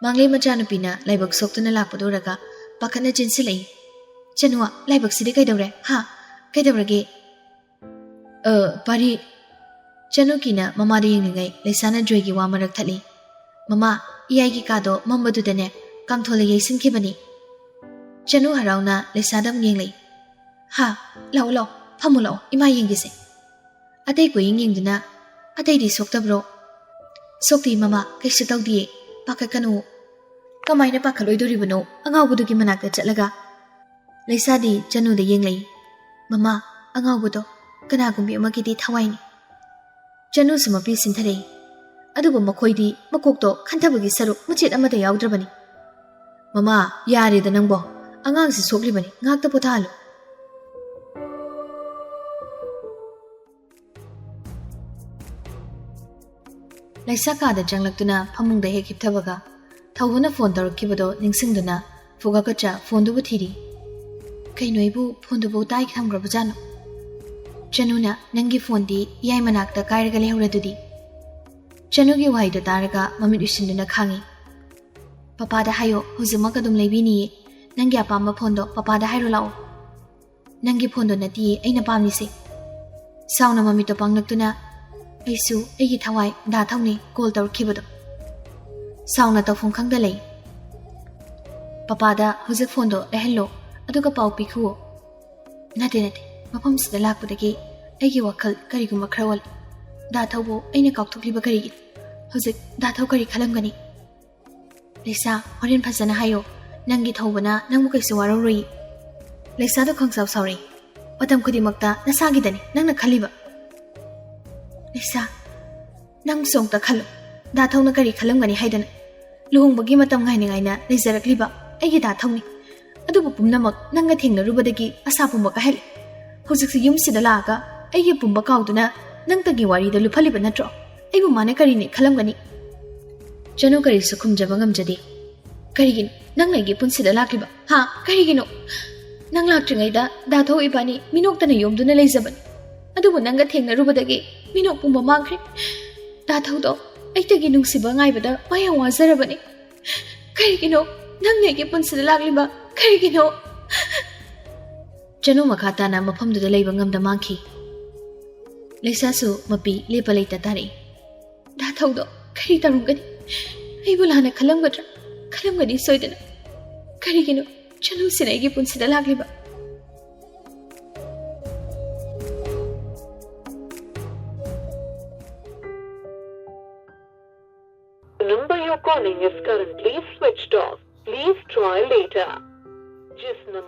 ꯃꯥꯡꯂꯦꯝ ꯃꯆꯥꯅꯨꯄꯤꯅ ꯂꯥꯏꯕꯛ ꯁꯣꯛꯇꯨꯅ ꯂꯥꯛꯄꯗꯨ ꯎꯔꯒ ꯄꯥꯈꯠꯅ ꯆꯦꯟꯁꯤꯜꯂꯛꯏ꯫ "ꯆꯅꯨ, ꯂꯥꯏꯕꯛꯁꯤꯗꯤ ꯀꯩꯗꯧꯔꯦ? ꯍꯥ? ꯀꯩꯗꯧꯔꯒꯦ?" "ꯑ, ꯄꯥꯔꯤ꯫" ꯆꯅꯨꯀꯤꯅ ꯃꯃꯥꯗ ꯌꯦꯡꯂꯤꯉꯩ ꯂꯩꯁꯥꯅ ꯖꯣꯏꯒꯤ ꯋꯥ ꯃꯔꯛ ꯊꯠꯂꯤ꯫ "ꯃꯃꯥ, ꯏꯌꯥꯏꯒꯤ ꯀꯥꯗꯣ ꯃꯝꯕꯗꯨꯗꯅꯦ ꯀꯥꯡꯊꯣꯜꯅ ꯌꯩꯁꯤꯟꯈꯤꯕꯅꯤ꯫" ꯆꯅꯨ ꯍꯔꯥꯎꯅ ꯂꯩꯁꯥꯗ ꯑꯃꯨꯛ ꯌꯦꯡꯂꯛꯏ꯫ "ꯍꯥ, ꯂꯥꯛꯑꯣ, ꯂꯥꯛꯑꯣ, ꯐꯝꯃꯨ ꯂꯥꯛꯑꯣ, ꯏꯃꯥ ꯌꯦꯡꯒꯦꯁꯦ꯫" ꯑꯇꯩ ꯀꯣꯏꯌꯦꯡ ꯌꯦꯡꯗꯨꯅ, "ꯑꯇꯩꯗꯤ ꯁꯣꯛꯇꯕ꯭ꯔꯣ?" "ꯁꯣꯛꯇꯦ ꯃꯃꯥ, ꯀꯩꯁꯨ ꯇꯧꯗꯤꯌꯦ, ꯄꯥꯈꯠꯀꯅꯨ꯫" "ꯀꯃꯥꯏꯅ ꯄꯥꯈꯠꯂꯣꯏꯗꯣꯔꯤꯕꯅꯣ ꯑꯉꯥꯎꯕꯗꯨꯒꯤ ꯃꯅꯥꯛꯇ ꯆꯠꯂꯒ?" ꯂꯩꯁꯥꯗꯤ ꯆꯅꯨꯗ ꯌꯦꯡꯂꯛꯏ꯫ "ꯃꯃꯥ, ꯑꯉꯥꯎꯕꯗꯣ ꯀꯅꯥꯒꯨꯝꯕꯤ ꯑꯃꯒꯤꯗꯤ ꯊꯋꯥꯏꯅꯤ꯫ ꯆꯅꯨꯁꯨ ꯃꯄꯤ ꯁꯤꯟꯊꯔꯛꯏ꯫ ꯑꯗꯨꯕꯨ ꯃꯈꯣꯏꯗꯤ ꯃꯀꯣꯛꯇꯣ ꯈꯟꯊꯕꯒꯤ ꯁꯔꯨꯛ ꯃꯆꯦꯠ ꯑꯃꯠꯇ ꯌꯥꯎꯗ꯭ꯔꯕꯅꯤ꯫ "ꯃꯃꯥ, ꯌꯥꯔꯦꯗ ꯅꯪꯕꯣ꯫ ꯑꯉꯥꯡꯁꯤ ꯁꯣꯛꯂꯤꯕꯅꯤ, ꯉꯥꯛꯇ ꯄꯣꯊꯥꯍꯜꯂꯨ꯫" ꯂꯩꯁꯥ ꯀꯥꯗ ꯆꯪꯂꯛꯇꯨꯅ ꯐꯃꯨꯡꯗ ꯍꯦꯛ ꯍꯤꯞꯊꯕꯒ, ꯊꯧꯕꯅ ꯐꯣꯟ ꯇꯧꯔꯛꯈꯤꯕꯗꯣ ꯅꯤꯡꯁꯤꯡꯗꯨꯅ ꯐꯨꯒꯠꯀꯠꯆ ꯐꯣꯟꯗꯨꯕꯨ ꯊꯤꯔꯤ꯫ ꯀꯩꯅꯣ, ꯑꯩꯕꯨ ꯐꯣꯟꯗꯨꯕꯨ ꯇꯥꯏ ꯊꯝꯈ꯭ꯔꯕꯖꯥꯠꯅꯣ? ꯆꯅꯨꯅ, "ꯅꯪꯒꯤ ꯐꯣꯟꯗꯤ ꯏꯌꯥꯏ ꯃꯅꯥꯛꯇ ꯀꯥꯏꯔꯒ ꯂꯩꯍꯧꯔꯗꯨꯗꯤ?" ꯆꯅꯨꯒꯤ ꯋꯥꯍꯩꯗꯣ ꯇꯥꯔꯒ ꯃꯃꯤꯠ ꯎꯏꯁꯤꯟꯗꯨꯅ ꯈꯥꯡꯉꯤ꯫ "ꯄꯄꯥꯗ ꯍꯥꯏꯌꯣ, ꯍꯧꯖꯤꯛꯃꯛ ꯑꯗꯨꯝ ꯂꯩꯕꯤꯅꯤꯌꯦ꯫ ꯅꯪꯒꯤ ꯑꯄꯥꯝꯕ ꯐꯣꯟꯗꯣ ꯄꯄꯥꯗ ꯍꯥꯏꯔꯣ ꯂꯥꯛꯑꯣ꯫" "ꯅꯪꯒꯤ ꯐꯣꯟꯗꯣ ꯅꯠꯇꯤꯌꯦ ꯑꯩꯅ ꯄꯥꯝꯃꯤꯁꯦ꯫" ꯁꯥꯎꯅ ꯃꯃꯤꯠꯇꯣ ꯄꯥꯡꯂꯛꯇꯨꯅ, "ꯑꯩꯁꯨ ꯑꯩꯒꯤ ꯊꯋꯥꯏ ꯗꯥ ꯊꯧꯅꯦ ꯀꯣꯜ ꯇꯧꯔꯛꯈꯤꯕꯗꯣ꯫" ꯁꯥꯎꯅ ꯇꯧꯐꯝ ꯈꯪꯗ ꯂꯩ꯫ "ꯄꯄꯥꯗ ꯍꯧꯖꯤꯛ ꯐꯣꯟꯗꯣ ꯂꯩꯍꯜꯂꯣ, ꯑꯗꯨꯒ ꯄꯥꯎ ꯄꯤꯈꯨꯋꯣ꯫" "ꯅꯠꯇꯦ, ꯅꯠꯇꯦ, ꯃꯐꯝꯁꯤꯗ ꯂꯥꯛꯄꯗꯒꯤ ꯑꯩꯒꯤ ꯋꯥꯈꯜ ꯀꯔꯤꯒꯨꯝꯕ ꯈꯔ ꯑꯣꯜꯂꯦ꯫ ꯗꯥ ꯊꯧꯕꯨ ꯑꯩꯅ ꯀꯥꯎꯊꯣꯛꯂꯤꯕ ꯀꯔꯤꯒꯤꯅꯣ? ꯍꯧꯖꯤꯛ ꯗꯥ ꯊꯧ ꯀꯔꯤ ꯈꯜꯂꯝꯒꯅꯤ?" "ꯂꯤꯁꯥ, ꯍꯣꯔꯦꯟ ꯐꯖꯅ ꯍꯥꯏꯌꯣ꯫ ꯅꯪꯒꯤ ꯊꯧꯕꯅ ꯅꯪꯕꯨ ꯀꯩꯁꯨ ꯋꯥꯔꯧꯔꯣꯏ꯫" ꯂꯤꯁꯥꯗꯣ ꯈꯪꯁꯥꯎ ꯁꯥꯎꯔꯛꯏ꯫ "ꯃꯇꯝ ꯈꯨꯗꯤꯡꯃꯛꯇ ꯅꯁꯥꯒꯤꯗꯅꯤ ꯅꯪꯅ ꯈꯜꯂꯤꯕ꯫" "ꯂꯤꯁꯥ, ꯅꯪꯁꯨ ꯑꯝꯇ ꯈꯜꯂꯨ꯫ ꯗꯥ ꯊꯧꯅ ꯀꯔꯤ ꯈꯜꯂꯝꯒꯅꯤ ꯍꯥꯏꯗꯅ? ꯂꯨꯍꯣꯡꯕꯒꯤ ꯃꯇꯝ ꯉꯥꯏꯅ ꯉꯥꯏꯅ ꯂꯩꯖꯔꯛꯂꯤꯕ ꯑꯩꯒꯤ ꯗꯥ ꯊꯧꯅꯤ꯫ ꯑꯗꯨꯕꯨ ꯄꯨꯝꯅꯃꯛ ꯅꯪꯒ ꯊꯦꯡꯅꯔꯨꯕꯗꯒꯤ ꯑꯁꯥ ꯄꯨꯝꯕ ꯀꯥꯏꯍꯜꯂꯦ꯫ ꯍꯧꯖꯤꯛꯁꯨ ꯌꯨꯝꯁꯤꯗ ꯂꯥꯛꯑꯒ ꯑꯩꯒꯤ ꯄꯨꯝꯕ ꯀꯥꯎꯗꯨꯅ ꯅꯪꯇꯒꯤ ꯋꯥꯔꯤꯗ ꯂꯨꯞꯍꯜꯂꯤꯕ ꯅꯠꯇ꯭ꯔꯣ? ꯑꯩꯕꯨ ꯃꯥꯅ ꯀꯔꯤꯅꯤ ꯈꯜꯂꯝꯒꯅꯤ?" ꯆꯅꯨ ꯀꯔꯤꯁꯨ ꯈꯨꯝꯖꯕ ꯉꯝꯖꯗꯦ꯫ "ꯀꯔꯤꯒꯤꯅꯣ ꯅꯪꯅ ꯑꯩꯒꯤ ꯄꯨꯟꯁꯤꯗ ꯂꯥꯛꯂꯤꯕ? ꯍꯥ? ꯀꯔꯤꯒꯤꯅꯣ? ꯅꯪ ꯂꯥꯛꯇ꯭ꯔꯤꯉꯩꯗ ꯗꯥ ꯊꯧ ꯏꯕꯥꯅꯤ ꯃꯤꯅꯣꯛꯇꯅ ꯌꯣꯝꯗꯨꯅ ꯂꯩꯖꯕꯅꯤ꯫ ꯑꯗꯨꯕꯨ ꯅꯪꯒ ꯊꯦꯡꯅꯔꯨꯕꯗꯒꯤ ꯃꯤꯅꯣꯛ ꯄꯨꯝꯕ ꯃꯥꯡꯈ꯭ꯔꯦ꯫ ꯗꯥ ꯊꯧꯗꯣ ꯑꯩꯇꯒꯤ ꯅꯨꯡꯁꯤꯕ ꯉꯥꯏꯕꯗ ꯃꯥ ꯌꯥꯝ ꯋꯥꯖꯔꯕꯅꯤ꯫ ꯀꯔꯤꯒꯤꯅꯣ ꯅꯪꯅ ꯑꯩꯒꯤ ꯄꯨꯟꯁꯤꯗ ꯂꯥꯛꯂꯤꯕ? ꯀꯔꯤꯒꯤꯅꯣ?" ꯆꯅꯨ ꯃꯈꯥ ꯇꯥꯅ ꯃꯐꯝꯗꯨꯗ ꯂꯩꯕ ꯉꯝꯗ ꯃꯥꯡꯈꯤ꯫ ꯂꯩꯁꯥꯁꯨ ꯃꯄꯤ ꯂꯦꯞꯄ ꯂꯩꯇ ꯇꯥꯔꯛꯏ꯫ "ꯗꯥ ꯊꯧꯗꯣ ꯀꯔꯤ ꯇꯧꯔꯝꯒꯅꯤ? ꯑꯩꯕꯨ ꯂꯥꯟꯅ ꯈꯜꯂꯝꯒꯗ꯭ꯔꯥ? ꯈꯜꯂꯝꯒꯅꯤ ꯁꯣꯏꯗꯅ꯫ ꯀꯔꯤꯒꯤꯅꯣ ꯆꯅꯨꯁꯤꯅ ꯑꯩꯒꯤ ꯄꯨꯟꯁꯤꯗ ꯂꯥꯛꯂꯤꯕ?" The number you're calling is currently switched off. Please try later.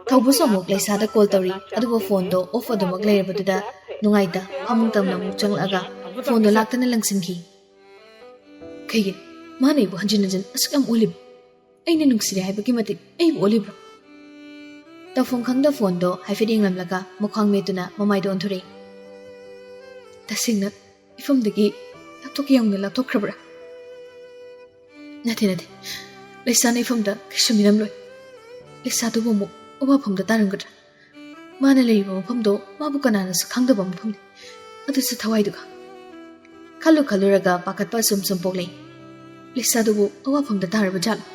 ꯊꯧꯕꯁꯨ ꯑꯃꯨꯛ ꯂꯩꯁꯥꯗ ꯀꯣꯜ ꯇꯧꯔꯤ, ꯑꯗꯨꯕꯨ ꯐꯣꯟꯗꯣ ꯑꯣꯐ ꯑꯗꯨꯃꯛ ꯂꯩꯔꯕꯗꯨꯗ ꯅꯨꯡꯉꯥꯏꯇ ꯐꯃꯨꯡ ꯇꯝꯅ ꯑꯃꯨꯛ ꯆꯪꯂꯛꯑꯒ ꯐꯣꯟꯗꯣ ꯂꯥꯛꯇꯅ ꯂꯪꯁꯤꯟꯈꯤ꯫ "ꯀꯩꯒꯤꯅꯣ ꯃꯥꯅ ꯑꯩꯕꯨ ꯍꯟꯖꯤꯟ ꯍꯟꯖꯤꯟ ꯑꯁꯨꯛ ꯌꯥꯝ ꯑꯣꯜꯂꯤꯕ? ꯑꯩꯅ ꯅꯨꯡꯁꯤꯔꯦ ꯍꯥꯏꯕꯒꯤ ꯃꯇꯤꯛ ꯑꯩꯕꯨ ꯑꯣꯜꯂꯤꯕ꯭ꯔꯣ?" ꯇꯧꯐꯝ ꯈꯪꯗ ꯐꯣꯟꯗꯣ ꯍꯥꯏꯐꯦꯠ ꯌꯦꯡꯂꯝꯂꯒ ꯃꯈ꯭ꯋꯥꯡ ꯃꯦꯠꯇꯨꯅ ꯃꯃꯥꯏꯗꯣ ꯑꯣꯟꯊꯣꯔꯛꯏ꯫ "ꯇꯁꯦꯡꯅ ꯏꯐꯝꯗꯒꯤ ꯂꯥꯞꯊꯣꯛꯀꯦ ꯌꯥꯎꯅ ꯂꯥꯞꯊꯣꯛꯈ꯭ꯔꯕ꯭ꯔꯥ?" "ꯅꯠꯇꯦ, ꯅꯠꯇꯦ, ꯂꯩꯁꯥꯅ ꯏꯐꯝꯗ ꯀꯩꯁꯨ ꯃꯤꯔꯝꯂꯣꯏ꯫ ꯂꯩꯁꯥꯗꯨꯕꯨ ꯑꯃꯨꯛ ꯑꯋꯥꯐꯝꯗ ꯇꯥꯔꯝꯒꯗ꯭ꯔꯥ? ꯃꯥꯅ ꯂꯩꯔꯤꯕ ꯃꯐꯝꯗꯣ ꯃꯥꯕꯨ ꯀꯅꯥꯅꯁꯨ ꯈꯪꯗꯕ ꯃꯐꯝꯅꯤ, ꯑꯗꯨꯁꯨ ꯊꯋꯥꯏꯗꯨꯒ꯫" ꯈꯜꯂꯨ ꯈꯜꯂꯨꯔꯒ ꯄꯥꯈꯠꯄ ꯑꯁꯨꯝ ꯁꯨꯝ ꯄꯣꯛꯂꯛꯏ꯫ ꯂꯩꯁꯥꯗꯨꯕꯨ ꯑꯋꯥꯐꯝꯗ ꯇꯥꯔꯕ ꯖꯥꯠꯂꯣ?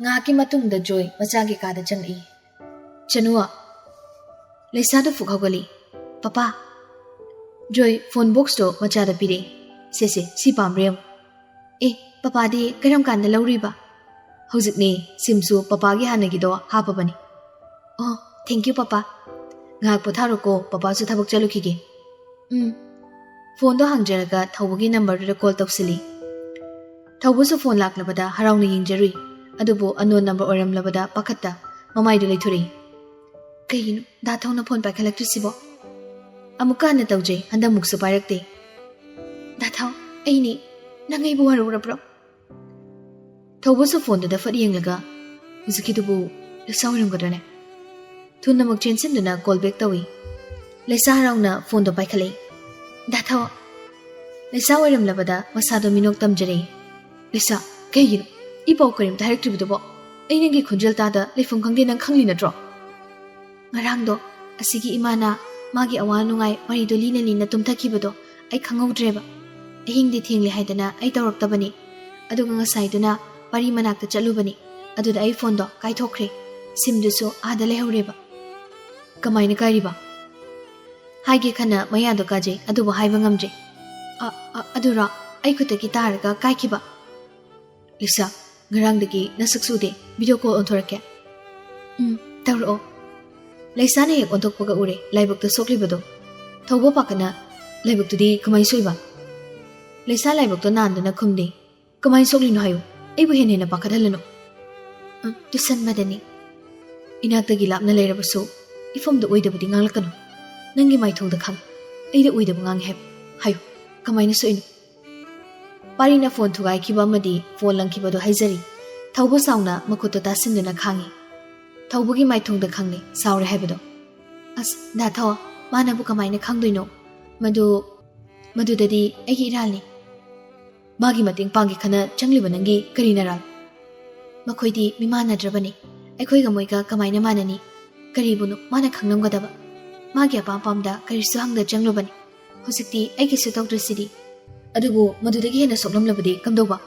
ꯉꯥꯏꯍꯥꯛꯀꯤ ꯃꯇꯨꯡꯗ ꯖꯣꯏ ꯃꯆꯥꯒꯤ ꯀꯥꯗ ꯆꯪꯂꯛꯏ꯫ "ꯆꯅꯨ"꯫ ꯂꯩꯁꯥꯗꯨ ꯐꯨꯛ ꯍꯧꯒꯠꯂꯤ꯫ "ꯄꯄꯥ"꯫ ꯖꯣꯏ ꯐꯣꯟ ꯕꯣꯛꯁꯇꯣ ꯃꯆꯥꯗ ꯄꯤꯔꯛꯏ꯫ "ꯁꯦ ꯁꯦ, ꯁꯤ ꯄꯥꯝꯕ꯭ꯔꯥ ꯌꯦꯡꯉꯨ꯫" "ꯑꯦ, ꯄꯄꯥꯗꯤ ꯀꯔꯝ ꯀꯥꯟꯗ ꯂꯧꯔꯤꯕ?" "ꯍꯧꯖꯤꯛꯅꯦ, ꯁꯤꯝꯁꯨ ꯄꯄꯥꯒꯤ ꯍꯥꯟꯅꯒꯤꯗꯣ ꯍꯥꯞꯄꯕꯅꯤ꯫" "ꯑꯣ, thank you ꯄꯄꯥ꯫ ꯉꯥꯏꯍꯥꯛ ꯄꯣꯊꯥꯔꯣꯀꯣ, ꯄꯄꯥꯁꯨ ꯊꯕꯛ ꯆꯠꯂꯨꯈꯤꯒꯦ꯫" "ꯎꯝ꯫" ꯐꯣꯟꯗꯣ ꯍꯥꯡꯖꯔꯒ ꯊꯧꯕꯒꯤ ꯅꯝꯕꯔꯗꯨꯗ ꯀꯣꯜ ꯇꯧꯁꯤꯜꯂꯤ꯫ ꯊꯧꯕꯁꯨ ꯐꯣꯟ ꯂꯥꯛꯂꯕꯗ ꯍꯔꯥꯎꯅ ꯌꯦꯡꯖꯔꯨꯏ, ꯑꯗꯨꯕꯨ ꯑꯟꯅꯣꯟ ꯅꯝꯕꯔ ꯑꯣꯏꯔꯝꯂꯕꯗ ꯄꯥꯈꯠꯇ ꯃꯃꯥꯏꯗꯨ ꯂꯩꯊꯣꯔꯛꯏ꯫ "ꯀꯩꯒꯤꯅꯣ ꯗꯥ ꯊꯧꯅ ꯐꯣꯟ ꯄꯥꯏꯈꯠꯂꯛꯇ꯭ꯔꯤꯁꯤꯕꯣ?" "ꯑꯃꯨꯛꯀ ꯍꯟꯅ ꯇꯧꯖꯩ, ꯍꯟꯗꯛꯃꯨꯛꯁꯨ ꯄꯥꯏꯔꯛꯇꯦ꯫" "ꯗꯥ ꯊꯧ, ꯑꯩꯅꯤ, ꯅꯪ ꯑꯩꯕꯨ ꯋꯥꯔꯧꯔꯕ꯭ꯔꯣ?" ꯊꯧꯕꯁꯨ ꯐꯣꯟꯗꯨꯗ ꯐꯠ ꯌꯦꯡꯂꯒ, "ꯍꯧꯖꯤꯛꯀꯤꯗꯨꯕꯨ ꯂꯩꯁꯥ ꯑꯣꯏꯔꯝꯒꯗ꯭ꯔꯅꯦ?" ꯊꯨꯅꯃꯛ ꯆꯦꯟꯁꯤꯟꯗꯨꯅ ꯀꯣꯜ ꯕꯦꯛ ꯇꯧꯏ꯫ ꯂꯩꯁꯥ ꯍꯔꯥꯎꯅ ꯐꯣꯟꯗꯣ ꯄꯥꯏꯈꯠꯂꯛꯏ꯫ "ꯗꯥ ꯊꯧ꯫" ꯂꯩꯁꯥ ꯑꯣꯏꯔꯝꯂꯕꯗ ꯃꯁꯥꯗꯣ ꯃꯤꯅꯣꯛ ꯇꯝꯖꯔꯛꯏ꯫ "ꯂꯩꯁꯥ, ꯀꯩꯒꯤꯅꯣ ꯏ ꯄꯥꯎ ꯀꯔꯤꯝꯇ ꯍꯥꯏꯔꯛꯇ꯭ꯔꯤꯕꯗꯨꯕꯣ? ꯑꯩ ꯅꯪꯒꯤ ꯈꯣꯟꯖꯦꯜ ꯇꯥꯗ ꯂꯩꯐꯝ ꯈꯪꯗꯦ, ꯅꯪ ꯈꯪꯂꯤ ꯅꯠꯇ꯭ꯔꯣ?" "ꯉꯔꯥꯡꯗꯣ ꯑꯁꯤꯒꯤ ꯏꯃꯥꯅ ꯃꯥꯒꯤ ꯑꯋꯥ ꯅꯨꯡꯉꯥꯏ ꯋꯥꯔꯤꯗꯣ ꯂꯤꯅ ꯂꯤꯅ ꯇꯨꯝꯊꯈꯤꯕꯗꯣ ꯑꯩ ꯈꯪꯍꯧꯗ꯭ꯔꯦꯕ꯫ ꯑꯍꯤꯡꯗꯤ ꯊꯦꯡꯂꯦ ꯍꯥꯏꯗꯅ ꯑꯩ ꯇꯧꯔꯛꯇꯕꯅꯤ꯫ ꯑꯗꯨꯒ ꯉꯁꯥꯏꯗꯨꯅ ꯋꯥꯔꯤ ꯃꯅꯥꯛꯇ ꯆꯠꯂꯨꯕꯅꯤ꯫ ꯑꯗꯨꯗ ꯑꯩ ꯐꯣꯟꯗꯣ ꯀꯥꯏꯊꯣꯛꯈ꯭ꯔꯦ꯫ ꯁꯤꯝꯗꯨꯁꯨ ꯑꯥꯗ ꯂꯩꯍꯧꯔꯦꯕ꯫" "ꯀꯃꯥꯏꯅ ꯀꯥꯏꯔꯤꯕ?" "ꯍꯥꯏꯒꯦ ꯈꯟꯅ ꯃꯌꯥꯗꯣ ꯀꯥꯖꯩ, ꯑꯗꯨꯕꯨ ꯍꯥꯏꯕ ꯉꯝꯗ꯭ꯔꯦ꯫" "ꯑ, ꯑ, ꯑꯗꯨꯔꯣ? ꯑꯩ ꯈꯨꯠꯇꯒꯤ ꯇꯥꯔꯒ ꯀꯥꯏꯈꯤꯕ?" "ꯂꯤꯁꯥ, ꯉꯔꯥꯡꯗꯒꯤ ꯅꯁꯛꯁꯨ ꯎꯗꯦ, ꯚꯤꯗꯤꯑꯣ ꯀꯣꯜ ꯑꯣꯟꯊꯣꯔꯛꯀꯦ꯫" "ꯎꯝ, ꯇꯧꯔꯛꯑꯣ꯫" ꯂꯩꯁꯥꯅ ꯍꯦꯛ ꯑꯣꯟꯊꯣꯛꯄꯒ ꯎꯔꯦ ꯂꯥꯏꯕꯛꯇ ꯁꯣꯛꯂꯤꯕꯗꯣ꯫ ꯊꯧꯕ ꯄꯥꯈꯠꯅ, "ꯂꯥꯏꯕꯛꯇꯨꯗꯤ ꯀꯃꯥꯏꯅ ꯁꯣꯛꯏꯕ?" ꯂꯩꯁꯥ ꯂꯥꯏꯕꯛꯇꯣ ꯅꯥꯟꯗꯅ ꯈꯨꯝꯗꯦ꯫ "ꯀꯃꯥꯏꯅ ꯁꯣꯛꯂꯤꯅꯣ ꯍꯥꯏꯌꯨ, ꯑꯩꯕꯨ ꯍꯦꯟꯅ ꯍꯦꯟꯅ ꯄꯥꯈꯠꯍꯜꯂꯅꯨ꯫" "ꯑ, ꯇꯨꯁꯟꯕꯗꯅꯤ꯫ ꯏꯅꯥꯛꯇꯒꯤ ꯂꯥꯞꯅ ꯂꯩꯔꯕꯁꯨ ꯏꯐꯝꯗ ꯑꯣꯏꯗꯕꯗꯤ ꯉꯥꯡꯂꯛꯀꯅꯨ꯫ ꯅꯪꯒꯤ ꯃꯥꯏꯊꯣꯡꯗ ꯈꯪ, ꯑꯩꯗ ꯑꯣꯏꯗꯕ ꯉꯥꯡꯉꯦ ꯍꯥꯏꯕ꯫ ꯍꯥꯏꯌꯨ, ꯀꯃꯥꯏꯅ ꯁꯣꯛꯏꯅꯣ?" ꯄꯥꯔꯤꯅ ꯐꯣꯟ ꯊꯨꯒꯥꯏꯈꯤꯕ ꯑꯃꯗꯤ ꯐꯣꯟ ꯂꯪꯈꯤꯕꯗꯣ ꯍꯥꯏꯖꯔꯤ꯫ ꯊꯧꯕ ꯁꯥꯎꯅ ꯃꯈꯨꯠꯇꯣ ꯇꯥꯁꯤꯟꯗꯨꯅ ꯈꯥꯡꯉꯤ꯫ ꯊꯧꯕꯒꯤ ꯃꯥꯏꯊꯣꯡꯗ ꯈꯪꯂꯦ ꯁꯥꯎꯔꯦ ꯍꯥꯏꯕꯗꯣ꯫ "ꯑꯁ, ꯗꯥ ꯊꯧ, ꯃꯥꯅꯕꯨ ꯀꯃꯥꯏꯅ ꯈꯪꯗꯣꯏꯅꯣ? ꯃꯗꯨ, ꯃꯗꯨꯗꯗꯤ ꯑꯩꯒꯤ ꯏꯔꯥꯜꯅꯤ꯫" "ꯃꯥꯒꯤ ꯃꯇꯦꯡ ꯄꯥꯡꯒꯦ ꯈꯟꯅ ꯆꯪꯂꯤꯕ ꯅꯪꯒꯤ ꯀꯔꯤ ꯅꯔꯥꯜ?" "ꯃꯈꯣꯏꯗꯤ ꯃꯤꯃꯥꯟꯅꯗ꯭ꯔꯕꯅꯤ꯫ ꯑꯩꯈꯣꯏꯒ ꯃꯣꯏꯒ ꯀꯃꯥꯏꯅ ꯃꯥꯟꯅꯅꯤ? ꯀꯔꯤꯕꯨꯅꯣ ꯃꯥꯅ ꯈꯪꯂꯝꯒꯗꯕ? ꯃꯥꯒꯤ ꯑꯄꯥꯝ ꯑꯄꯥꯝꯗ ꯀꯔꯤꯁꯨ ꯍꯪꯗ ꯆꯪꯂꯨꯕꯅꯤ꯫ ꯍꯧꯖꯤꯛꯇꯤ ꯑꯩꯒꯤꯁꯨ ꯇꯧꯗ꯭ꯔꯤꯁꯤꯗꯤ꯫" "ꯑꯗꯨꯕꯨ ꯃꯗꯨꯗꯒꯤ ꯍꯦꯟꯅ ꯁꯣꯛꯂꯝꯂꯕꯗꯤ ꯀꯝꯗꯧꯕ?"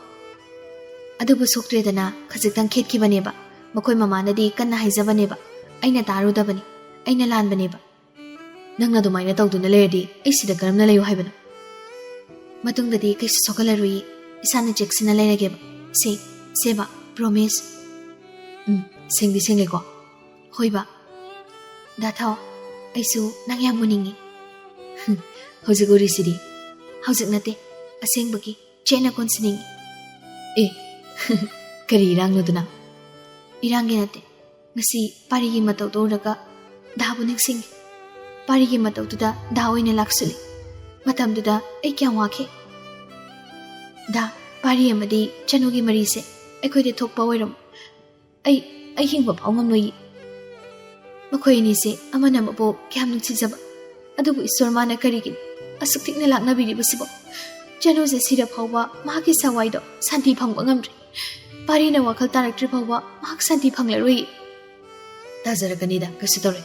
"ꯑꯗꯨꯕꯨ ꯁꯣꯛꯇ꯭ꯔꯦꯗꯅ, ꯈꯖꯤꯛꯇꯪ ꯈꯦꯠꯈꯤꯕꯅꯦꯕ꯫ ꯃꯈꯣꯏ ꯃꯃꯥꯅꯗꯤ ꯀꯟꯅ ꯍꯥꯏꯖꯕꯅꯦꯕ꯫ ꯑꯩꯅ ꯇꯥꯔꯨꯗꯕꯅꯤ꯫ ꯑꯩꯅ ꯂꯥꯟꯕꯅꯦꯕ꯫ ꯅꯪꯅ ꯑꯗꯨꯃꯥꯏꯅ ꯇꯧꯗꯨꯅ ꯂꯩꯔꯗꯤ ꯑꯩ ꯁꯤꯗ ꯀꯔꯝꯅ ꯂꯩꯌꯨ ꯍꯥꯏꯕꯅꯣ? ꯃꯇꯨꯡꯗꯗꯤ ꯀꯩꯁꯨ ꯁꯣꯛꯍꯜꯂꯔꯣꯏꯌꯦ꯫ ꯏꯁꯥꯅ ꯆꯦꯛꯁꯤꯟꯅ ꯂꯩꯔꯒꯦꯕ꯫ ꯁꯦ, ꯁꯦꯕ, ꯄ꯭ꯔꯣꯃꯤꯁ?" "ꯎꯝ, ꯁꯦꯡꯗꯤ ꯁꯦꯡꯂꯦꯀꯣ?" "ꯍꯣꯏꯕ꯫" "ꯗꯥ ꯊꯥꯎ, ꯑꯩꯁꯨ ꯅꯪ ꯌꯥꯝ ꯎꯅꯤꯡꯉꯤ꯫" "ꯍꯧꯖꯤꯛ ꯎꯔꯤꯁꯤꯗꯤ?" "ꯍꯧꯖꯤꯛ ꯅꯠꯇꯦ, ꯑꯁꯦꯡꯕꯒꯤ ꯆꯦꯠꯅ ꯀꯣꯟꯁꯤꯟꯅꯤꯡꯉꯤ꯫" "ꯑꯦ, ꯀꯔꯤ ꯏꯔꯥꯡꯅꯣꯗꯨꯅ?" "ꯏꯔꯥꯡꯒꯤ ꯅꯠꯇꯦ, ꯉꯁꯤ ꯄꯥꯔꯤꯒꯤ ꯃꯇꯧꯗꯨ ꯎꯔꯒ ꯗꯥꯕꯨ ꯅꯤꯡꯁꯤꯡꯉꯤ꯫ ꯄꯥꯔꯤꯒꯤ ꯃꯇꯧꯗꯨꯗ ꯗꯥ ꯑꯣꯏꯅ ꯂꯥꯛꯁꯤꯜꯂꯤ꯫ ꯃꯇꯝꯗꯨꯗ ꯑꯩ ꯀꯌꯥꯝ ꯋꯥꯈꯤ꯫ ꯗꯥ, ꯄꯥꯔꯤ ꯑꯃꯗꯤ ꯆꯅꯨꯒꯤ ꯃꯔꯤꯁꯦ ꯑꯩꯈꯣꯏꯗ ꯊꯣꯛꯄ ꯑꯣꯏꯔꯝꯃꯣ꯫ ꯑꯩ, ꯑꯩ ꯍꯤꯡꯕ ꯐꯥꯎ ꯉꯝꯂꯣꯏꯌꯦ꯫ ꯃꯈꯣꯏ ꯑꯅꯤꯁꯦ ꯑꯃꯅ ꯑꯃꯕꯨ ꯀꯌꯥꯝ ꯅꯨꯡꯁꯤꯖꯕ꯫ ꯑꯗꯨꯕꯨ ꯏꯁꯣꯔ ꯃꯥꯅ ꯀꯔꯤꯒꯤꯅꯣ ꯑꯁꯨꯛ ꯊꯤꯅ ꯂꯥꯛꯅꯕꯤꯔꯤꯕꯁꯤꯕꯣ? ꯆꯅꯨꯁꯦ ꯁꯤꯔ ꯐꯥꯎꯕ ꯃꯍꯥꯛꯀꯤ ꯁꯋꯥꯏꯗꯣ ꯁꯥꯟꯇꯤ ꯐꯪꯕ ꯉꯝꯗ꯭ꯔꯤ꯫ ꯄꯥꯔꯤꯅ ꯋꯥꯈꯜ ꯇꯥꯔꯛꯇ꯭ꯔꯤ ꯐꯥꯎꯕ ꯃꯍꯥꯛ ꯁꯥꯟꯇꯤ ꯐꯪꯂꯔꯣꯏ꯫" "ꯇꯥꯖꯔꯛꯀꯅꯤꯗ, ꯀꯩꯁꯨ ꯇꯧꯔꯣꯏ꯫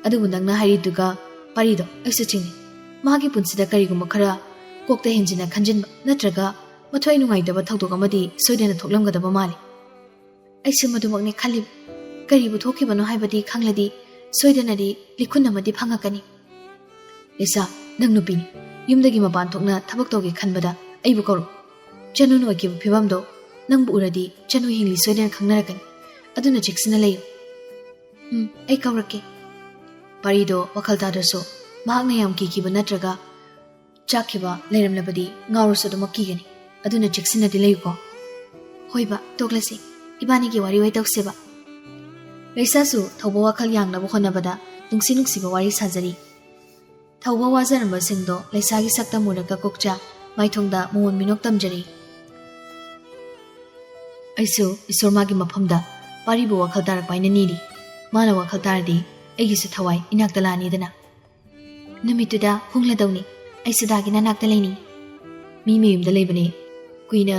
ꯑꯗꯨꯕꯨ ꯅꯪꯅ ꯍꯥꯏꯔꯤꯗꯨꯒ ꯄꯥꯔꯤꯗꯣ ꯑꯩꯁꯨ ꯆꯤꯡꯅꯩ꯫ ꯃꯥꯒꯤ ꯄꯨꯟꯁꯤꯗ ꯀꯔꯤꯒꯨꯝꯕ ꯈꯔ ꯀꯣꯛꯇ ꯍꯦꯟꯖꯤꯟꯅ ꯈꯟꯖꯤꯟꯕ ꯅꯠꯇ꯭ꯔꯒ ꯃꯊ꯭ꯋꯥꯏ ꯅꯨꯡꯉꯥꯏꯇꯕ ꯊꯧꯗꯣꯛ ꯑꯃꯗꯤ ꯁꯣꯏꯗꯅ ꯊꯣꯛꯂꯝꯒꯗꯕ ꯃꯥꯜꯂꯤ꯫" "ꯑꯩꯁꯨ ꯃꯗꯨꯃꯛꯅꯤ ꯈꯜꯂꯤꯕ꯫ ꯀꯔꯤꯕꯨ ꯊꯣꯛꯈꯤꯕꯅꯣ ꯍꯥꯏꯕꯗꯤ ꯈꯪꯂꯗꯤ ꯁꯣꯏꯗꯅꯗꯤ ꯂꯤꯈꯨꯟ ꯑꯃꯗꯤ ꯐꯪꯉꯛꯀꯅꯤ꯫" "ꯂꯤꯁꯥ, ꯅꯪ ꯅꯨꯄꯤꯅꯤ꯫ ꯌꯨꯝꯗꯒꯤ ꯃꯄꯥꯟ ꯊꯣꯛꯅ ꯊꯕꯛ ꯇꯧꯒꯦ ꯈꯟꯕꯗ ꯑꯩꯕꯨ ꯀꯧꯔꯛꯎ꯫ ꯆꯅꯨꯅ ꯑꯣꯏꯈꯤꯕ ꯐꯤꯕꯝꯗꯣ ꯅꯪꯕꯨ ꯎꯔꯗꯤ ꯆꯅꯨ ꯍꯤꯡꯂꯤ ꯁꯣꯏꯗꯅ ꯈꯪꯅꯔꯛꯀꯅꯤ꯫ ꯑꯗꯨꯅ ꯆꯦꯛꯁꯤꯟꯅ ꯂꯩꯌꯨ꯫" "ꯎꯝ, ꯑꯩ ꯀꯧꯔꯛꯀꯦ꯫" ꯄꯥꯔꯤꯗꯣ ꯋꯥꯈꯜ ꯇꯥꯗ꯭ꯔꯁꯨ ꯃꯍꯥꯛꯅ ꯌꯥꯝ ꯀꯤꯈꯤꯕ ꯅꯠꯇ꯭ꯔꯒ ꯆꯥꯛꯈꯤꯕ ꯂꯩꯔꯝꯂꯕꯗꯤ ꯉꯥꯎꯔꯁꯨ ꯑꯗꯨꯃꯛ ꯀꯤꯒꯅꯤ꯫ ꯑꯗꯨꯅ ꯆꯦꯛꯁꯤꯟꯅꯗꯤ ꯂꯩꯌꯨꯀꯣ꯫ ꯍꯣꯏꯕ, ꯇꯣꯛꯂꯁꯤ꯫ ꯏꯕꯥꯅꯤꯒꯤ ꯋꯥꯔꯤ ꯑꯣꯏ ꯇꯧꯁꯦꯕ꯫ ꯂꯩꯁꯥꯁꯨ ꯊꯧꯕ ꯋꯥꯈꯜ ꯌꯥꯡꯅꯕ ꯍꯣꯠꯅꯕꯗ ꯅꯨꯡꯁꯤ ꯅꯨꯡꯁꯤꯕ ꯋꯥꯔꯤ ꯁꯥꯖꯔꯤ꯫ ꯊꯧꯕ ꯋꯥꯖꯔꯝꯕꯁꯤꯡꯗꯣ ꯂꯩꯁꯥꯒꯤ ꯁꯛꯇꯝ ꯎꯔꯒ ꯀꯣꯛꯆ ꯃꯥꯏꯊꯣꯡꯗ ꯃꯣꯃꯣꯟ ꯃꯤꯅꯣꯛ ꯇꯝꯖꯔꯤ꯫ ꯑꯩꯁꯨ ꯏꯁꯣꯔ ꯃꯥꯒꯤ ꯃꯐꯝꯗ ꯄꯥꯔꯤꯕꯨ ꯋꯥꯈꯜ ꯇꯥꯔꯛꯄ ꯍꯥꯏꯅ ꯅꯤꯔꯤ꯫ ꯃꯥꯅ ꯋꯥꯈꯜ ꯇꯥꯔꯗꯤ ꯑꯩꯒꯤꯁꯨ ꯊꯋꯥꯏ ꯏꯅꯥꯛꯇ ꯂꯥꯛꯑꯅꯤꯗꯅ꯫ ꯅꯨꯃꯤꯠꯇꯨꯗ ꯍꯣꯡꯂꯗꯧꯅꯤ꯫ ꯑꯩꯁꯨ ꯗꯥꯒꯤ ꯅꯅꯥꯛꯇ ꯂꯩꯅꯤꯡꯉꯤ꯫ ꯃꯤ ꯃꯌꯨꯝꯗ ꯂꯩꯕꯅꯦ꯫ ꯀꯨꯏꯅ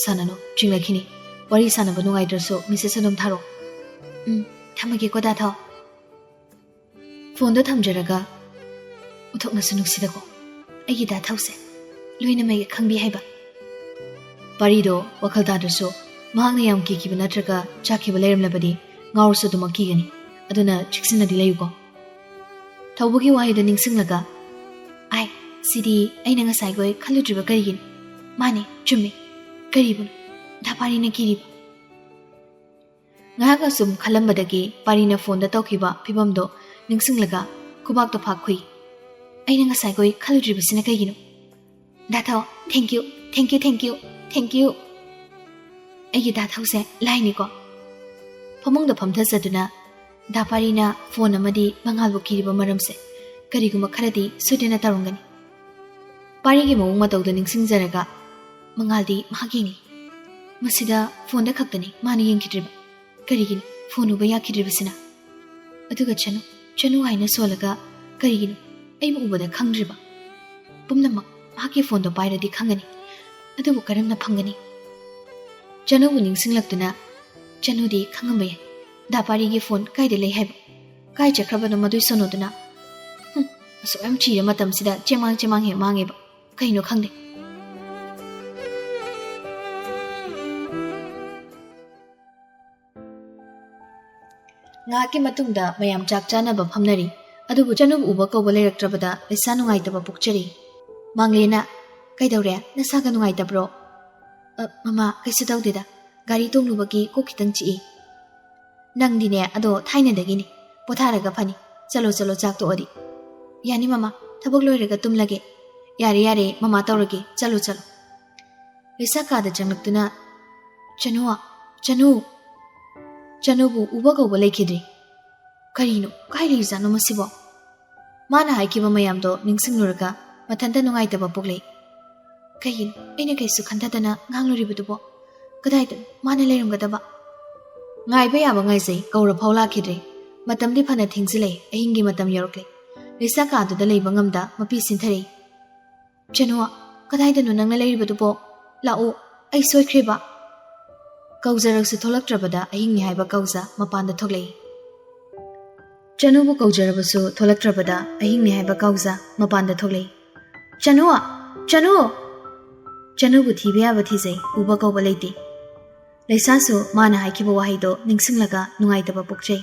ꯁꯥꯟꯅꯅꯨ, ꯆꯤꯡꯂꯛꯈꯤꯅꯤ꯫ ꯋꯥꯔꯤ ꯁꯥꯟꯅꯕ ꯅꯨꯡꯉꯥꯏꯇ꯭ꯔꯁꯨ ꯃꯦꯁꯦꯖ ꯑꯗꯨꯝ ꯊꯥꯔꯛꯑꯣ꯫ ꯎꯝ, ꯊꯝꯃꯒꯦꯀꯣ, ꯗꯥ ꯊꯥꯎ꯫ ꯐꯣꯟꯗꯣ ꯊꯝꯖꯔꯒ, ꯎꯊꯣꯛꯅꯁꯨ ꯅꯨꯡꯁꯤꯗꯀꯣ, ꯑꯩꯒꯤ ꯗꯥ ꯊꯥꯎꯁꯦ ꯂꯣꯏꯅ ꯃꯩꯒ ꯈꯪꯕꯤ ꯍꯥꯏꯕ꯫ ꯄꯥꯔꯤꯗꯣ ꯋꯥꯈꯜ ꯇꯥꯗ꯭ꯔꯁꯨ, ꯃꯍꯥꯛꯅ ꯌꯥꯝ ꯀꯤꯈꯤꯕ ꯅꯠꯇ꯭ꯔꯒ ꯆꯥꯛꯈꯤꯕ ꯂꯩꯔꯝꯂꯕꯗꯤ ꯉꯥꯎꯔꯁꯨ ꯑꯗꯨꯃꯛ ꯀꯤꯒꯅꯤ꯫ ꯑꯗꯨꯅ ꯆꯦꯛꯁꯤꯟꯅꯗꯤ ꯂꯩꯌꯨꯀꯣ꯫ ꯊꯧꯕꯒꯤ ꯋꯥꯍꯩꯗꯣ ꯅꯤꯡꯁꯤꯡꯂꯒ, "ꯑꯥꯏ, ꯁꯤꯗꯤ ꯑꯩꯅ ꯉꯁꯥꯏꯈꯣꯏ ꯈꯜꯂꯨꯗ꯭ꯔꯤꯕ ꯀꯔꯤꯒꯤꯅꯣ? ꯃꯥꯅꯦ, ꯆꯨꯝꯃꯦ꯫ ꯀꯔꯤꯕꯨꯅꯣ ꯗꯥ ꯄꯥꯔꯤꯅ ꯀꯤꯔꯤꯕ?" ꯉꯥꯏꯍꯥꯛ ꯑꯁꯨꯝ ꯈꯜꯂꯝꯕꯗꯒꯤ ꯄꯥꯔꯤꯅ ꯐꯣꯟꯗ ꯇꯧꯈꯤꯕ ꯐꯤꯕꯝꯗꯣ ꯅꯤꯡꯁꯤꯡꯂꯒ ꯈꯨꯕꯥꯛꯇꯣ ꯐꯥꯛ ꯈꯨꯏ꯫ "ꯑꯩꯅ ꯉꯁꯥꯏꯈꯣꯏ ꯈꯜꯂꯨꯗ꯭ꯔꯤꯕꯁꯤꯅ ꯀꯩꯒꯤꯅꯣ? ꯗꯥ ꯊꯥꯎ, thank you, thank you, thank you, thank you꯫ ꯑꯩꯒꯤ ꯗꯥ ꯊꯥꯎꯁꯦ ꯂꯥꯏꯅꯤꯀꯣ꯫" ꯐꯃꯨꯡꯗ ꯐꯝꯊꯖꯗꯨꯅ ꯗꯥ ꯄꯥꯔꯤꯅ ꯐꯣꯟ ꯑꯃꯗꯤ ꯃꯉꯥꯜꯕꯨ ꯀꯤꯔꯤꯕ ꯃꯔꯝꯁꯦ ꯀꯔꯤꯒꯨꯝꯕ ꯈꯔꯗꯤ ꯁꯣꯏꯗꯅ ꯇꯧꯔꯝꯒꯅꯤ꯫ ꯄꯥꯔꯤꯒꯤ ꯃꯑꯣꯡ ꯃꯇꯧꯗꯣ ꯅꯤꯡꯁꯤꯡꯖꯔꯒ ꯃꯉꯥꯜꯗꯤ ꯃꯍꯥꯛ ꯌꯦꯡꯉꯤ꯫ ꯃꯁꯤꯗ ꯐꯣꯟꯗ ꯈꯛꯇꯅꯤ ꯃꯥꯅ ꯌꯦꯡꯈꯤꯗ꯭ꯔꯤꯕ꯫ ꯀꯔꯤꯒꯤꯅꯣ ꯐꯣꯟ ꯎꯕ ꯌꯥꯈꯤꯗ꯭ꯔꯤꯕꯁꯤꯅ? ꯑꯗꯨꯒ ꯆꯅꯨ, ꯆꯅꯨ ꯍꯥꯏꯅ ꯁꯣꯜꯂꯒ ꯀꯔꯤꯒꯤꯅꯣ ꯑꯩꯕꯨ ꯎꯕꯗ ꯈꯪꯗ꯭ꯔꯤꯕ? ꯄꯨꯝꯅꯃꯛ ꯃꯍꯥꯛꯀꯤ ꯐꯣꯟꯗꯣ ꯄꯥꯏꯔꯗꯤ ꯈꯪꯒꯅꯤ꯫ ꯑꯗꯨꯕꯨ ꯀꯔꯝꯅ ꯐꯪꯒꯅꯤ? ꯆꯅꯨꯕꯨ ꯅꯤꯡꯁꯤꯡꯂꯛꯇꯨꯅ, ꯆꯅꯨꯗꯤ ꯈꯪꯉꯝꯕ ꯌꯥꯏ ꯗꯥ ꯄꯥꯔꯤꯒꯤ ꯐꯣꯟ ꯀꯥꯏꯗ ꯂꯩ ꯍꯥꯏꯕ꯫ ꯀꯥꯏ ꯆꯠꯈ꯭ꯔꯕꯅꯣ ꯃꯗꯨꯏ ꯁꯣꯅꯣꯗꯨꯅ? ꯍꯨꯝ, ꯑꯁꯨꯛ ꯌꯥꯝ ꯆꯤꯔ ꯃꯇꯝꯁꯤꯗ ꯆꯦꯃꯥꯡ ꯆꯦꯃꯥꯡ ꯍꯦꯛ ꯃꯥꯡꯉꯦꯕ꯫ ꯀꯩꯅꯣ ꯈꯪꯗꯦ꯫ ꯉꯥꯏꯍꯥꯛꯀꯤ ꯃꯇꯨꯡꯗ ꯃꯌꯥꯝ ꯆꯥꯛ ꯆꯥꯅꯕ ꯐꯝꯅꯔꯤ꯫ ꯑꯗꯨꯕꯨ ꯆꯅꯨꯕꯨ ꯎꯕ ꯀꯧꯕ ꯂꯩꯔꯛꯇ꯭ꯔꯕꯗ ꯂꯩꯁꯥ ꯅꯨꯡꯉꯥꯏꯇꯕ ꯄꯣꯛꯆꯔꯤ꯫ ꯃꯥꯡꯂꯦꯅ, "ꯀꯩꯗꯧꯔꯦ? ꯅꯁꯥꯒ ꯅꯨꯡꯉꯥꯏꯇꯕ꯭ꯔꯣ?" "ꯑ, ꯃꯃꯥ, ꯀꯩꯁꯨ ꯇꯧꯗꯦꯗ꯫ ꯒꯥꯔꯤ ꯇꯣꯡꯂꯨꯕꯒꯤ ꯀꯣꯛ ꯈꯤꯇꯪ ꯆꯤꯛꯏ꯫" "ꯅꯪꯗꯤꯅꯦ, ꯑꯗꯣ ꯊꯥꯏꯅꯗꯒꯤꯅꯤ꯫ ꯄꯣꯊꯥꯔꯒ ꯐꯅꯤ꯫ ꯆꯠꯂꯣ, ꯆꯠꯂꯣ, ꯆꯥꯛ ꯇꯣꯛꯑꯗꯤ꯫" "ꯌꯥꯅꯤ ꯃꯃꯥ, ꯊꯕꯛ ꯂꯣꯏꯔꯒ ꯇꯨꯝꯂꯒꯦ꯫" "ꯌꯥꯔꯦ, ꯌꯥꯔꯦ, ꯃꯃꯥ ꯇꯧꯔꯒꯦ, ꯆꯠꯂꯨ, ꯆꯠꯂꯨ"꯫ ꯂꯩꯁꯥ ꯀꯥꯗ ꯆꯪꯂꯛꯇꯨꯅ, "ꯆꯅꯨ, ꯆꯅꯨ"꯫ ꯆꯅꯨꯕꯨ ꯎꯕ ꯀꯧꯕ ꯂꯩꯈꯤꯗ꯭ꯔꯦ꯫ ꯀꯔꯤꯅꯣ, ꯀꯥꯏ ꯂꯩꯔꯤꯖꯥꯠꯅꯣ ꯃꯁꯤꯕꯣ? ꯃꯥꯅ ꯍꯥꯏꯈꯤꯕ ꯃꯌꯥꯝꯗꯣ ꯅꯤꯡꯁꯤꯡꯂꯨꯔꯒ ꯃꯊꯟꯇ ꯅꯨꯡꯉꯥꯏꯇꯕ ꯄꯣꯛꯂꯛꯏ꯫ ꯀꯩꯒꯤꯅꯣ ꯑꯩꯅ ꯀꯩꯁꯨ ꯈꯟꯊꯗꯅ ꯉꯥꯡꯂꯨꯔꯤꯕꯗꯨꯕꯣ? ꯀꯗꯥꯏꯗꯅꯣ ꯃꯥꯅ ꯂꯩꯔꯝꯒꯗꯕ? ꯉꯥꯏꯕ ꯌꯥꯕ ꯉꯥꯏꯖꯩ, ꯀꯧꯔ ꯐꯥꯎ ꯂꯥꯛꯈꯤꯗ꯭ꯔꯦ꯫ ꯃꯇꯝꯗꯤ ꯐꯅ ꯊꯦꯡꯖꯤꯜꯂꯛꯑꯦ, ꯑꯍꯤꯡꯒꯤ ꯃꯇꯝ ꯌꯧꯔꯛꯂꯦ꯫ ꯂꯩꯁꯥ ꯀꯥꯗꯨꯗ ꯂꯩꯕ ꯉꯝꯗ ꯃꯄꯤ ꯁꯤꯟꯊꯔꯛꯏ꯫ "ꯆꯅꯨ, ꯀꯗꯥꯏꯗꯅꯣ ꯅꯪꯅ ꯂꯩꯔꯤꯕꯗꯨꯕꯣ? ꯂꯥꯛꯑꯣ, ꯑꯩ ꯁꯣꯏꯈ꯭ꯔꯦꯕ"꯫ ꯀꯧꯖꯔꯛꯁꯨ ꯊꯣꯛꯂꯛꯇ꯭ꯔꯕꯗ ꯑꯍꯤꯡꯅꯤ ꯍꯥꯏꯕ ꯀꯧꯖ ꯃꯄꯥꯟꯗ ꯊꯣꯛꯂꯛꯏ꯫ ꯆꯅꯨꯕꯨ ꯀꯧꯖꯔꯕꯁꯨ ꯊꯣꯛꯂꯛꯇ꯭ꯔꯕꯗ ꯑꯍꯤꯡꯅꯤ ꯍꯥꯏꯕ ꯀꯧꯖ ꯃꯄꯥꯟꯗ ꯊꯣꯛꯂꯛꯏ꯫ "ꯆꯅꯨ! ꯆꯅꯨ!" ꯆꯅꯨꯕꯨ ꯊꯤꯕ ꯌꯥꯕ ꯊꯤꯖꯩ, ꯎꯕ ꯀꯧꯕ ꯂꯩꯇꯦ꯫ ꯂꯩꯁꯥꯁꯨ ꯃꯥꯅ ꯍꯥꯏꯈꯤꯕ ꯋꯥꯍꯩꯗꯣ ꯅꯤꯡꯁꯤꯡꯂꯒ ꯅꯨꯡꯉꯥꯏꯇꯕ ꯄꯣꯛꯆꯩ꯫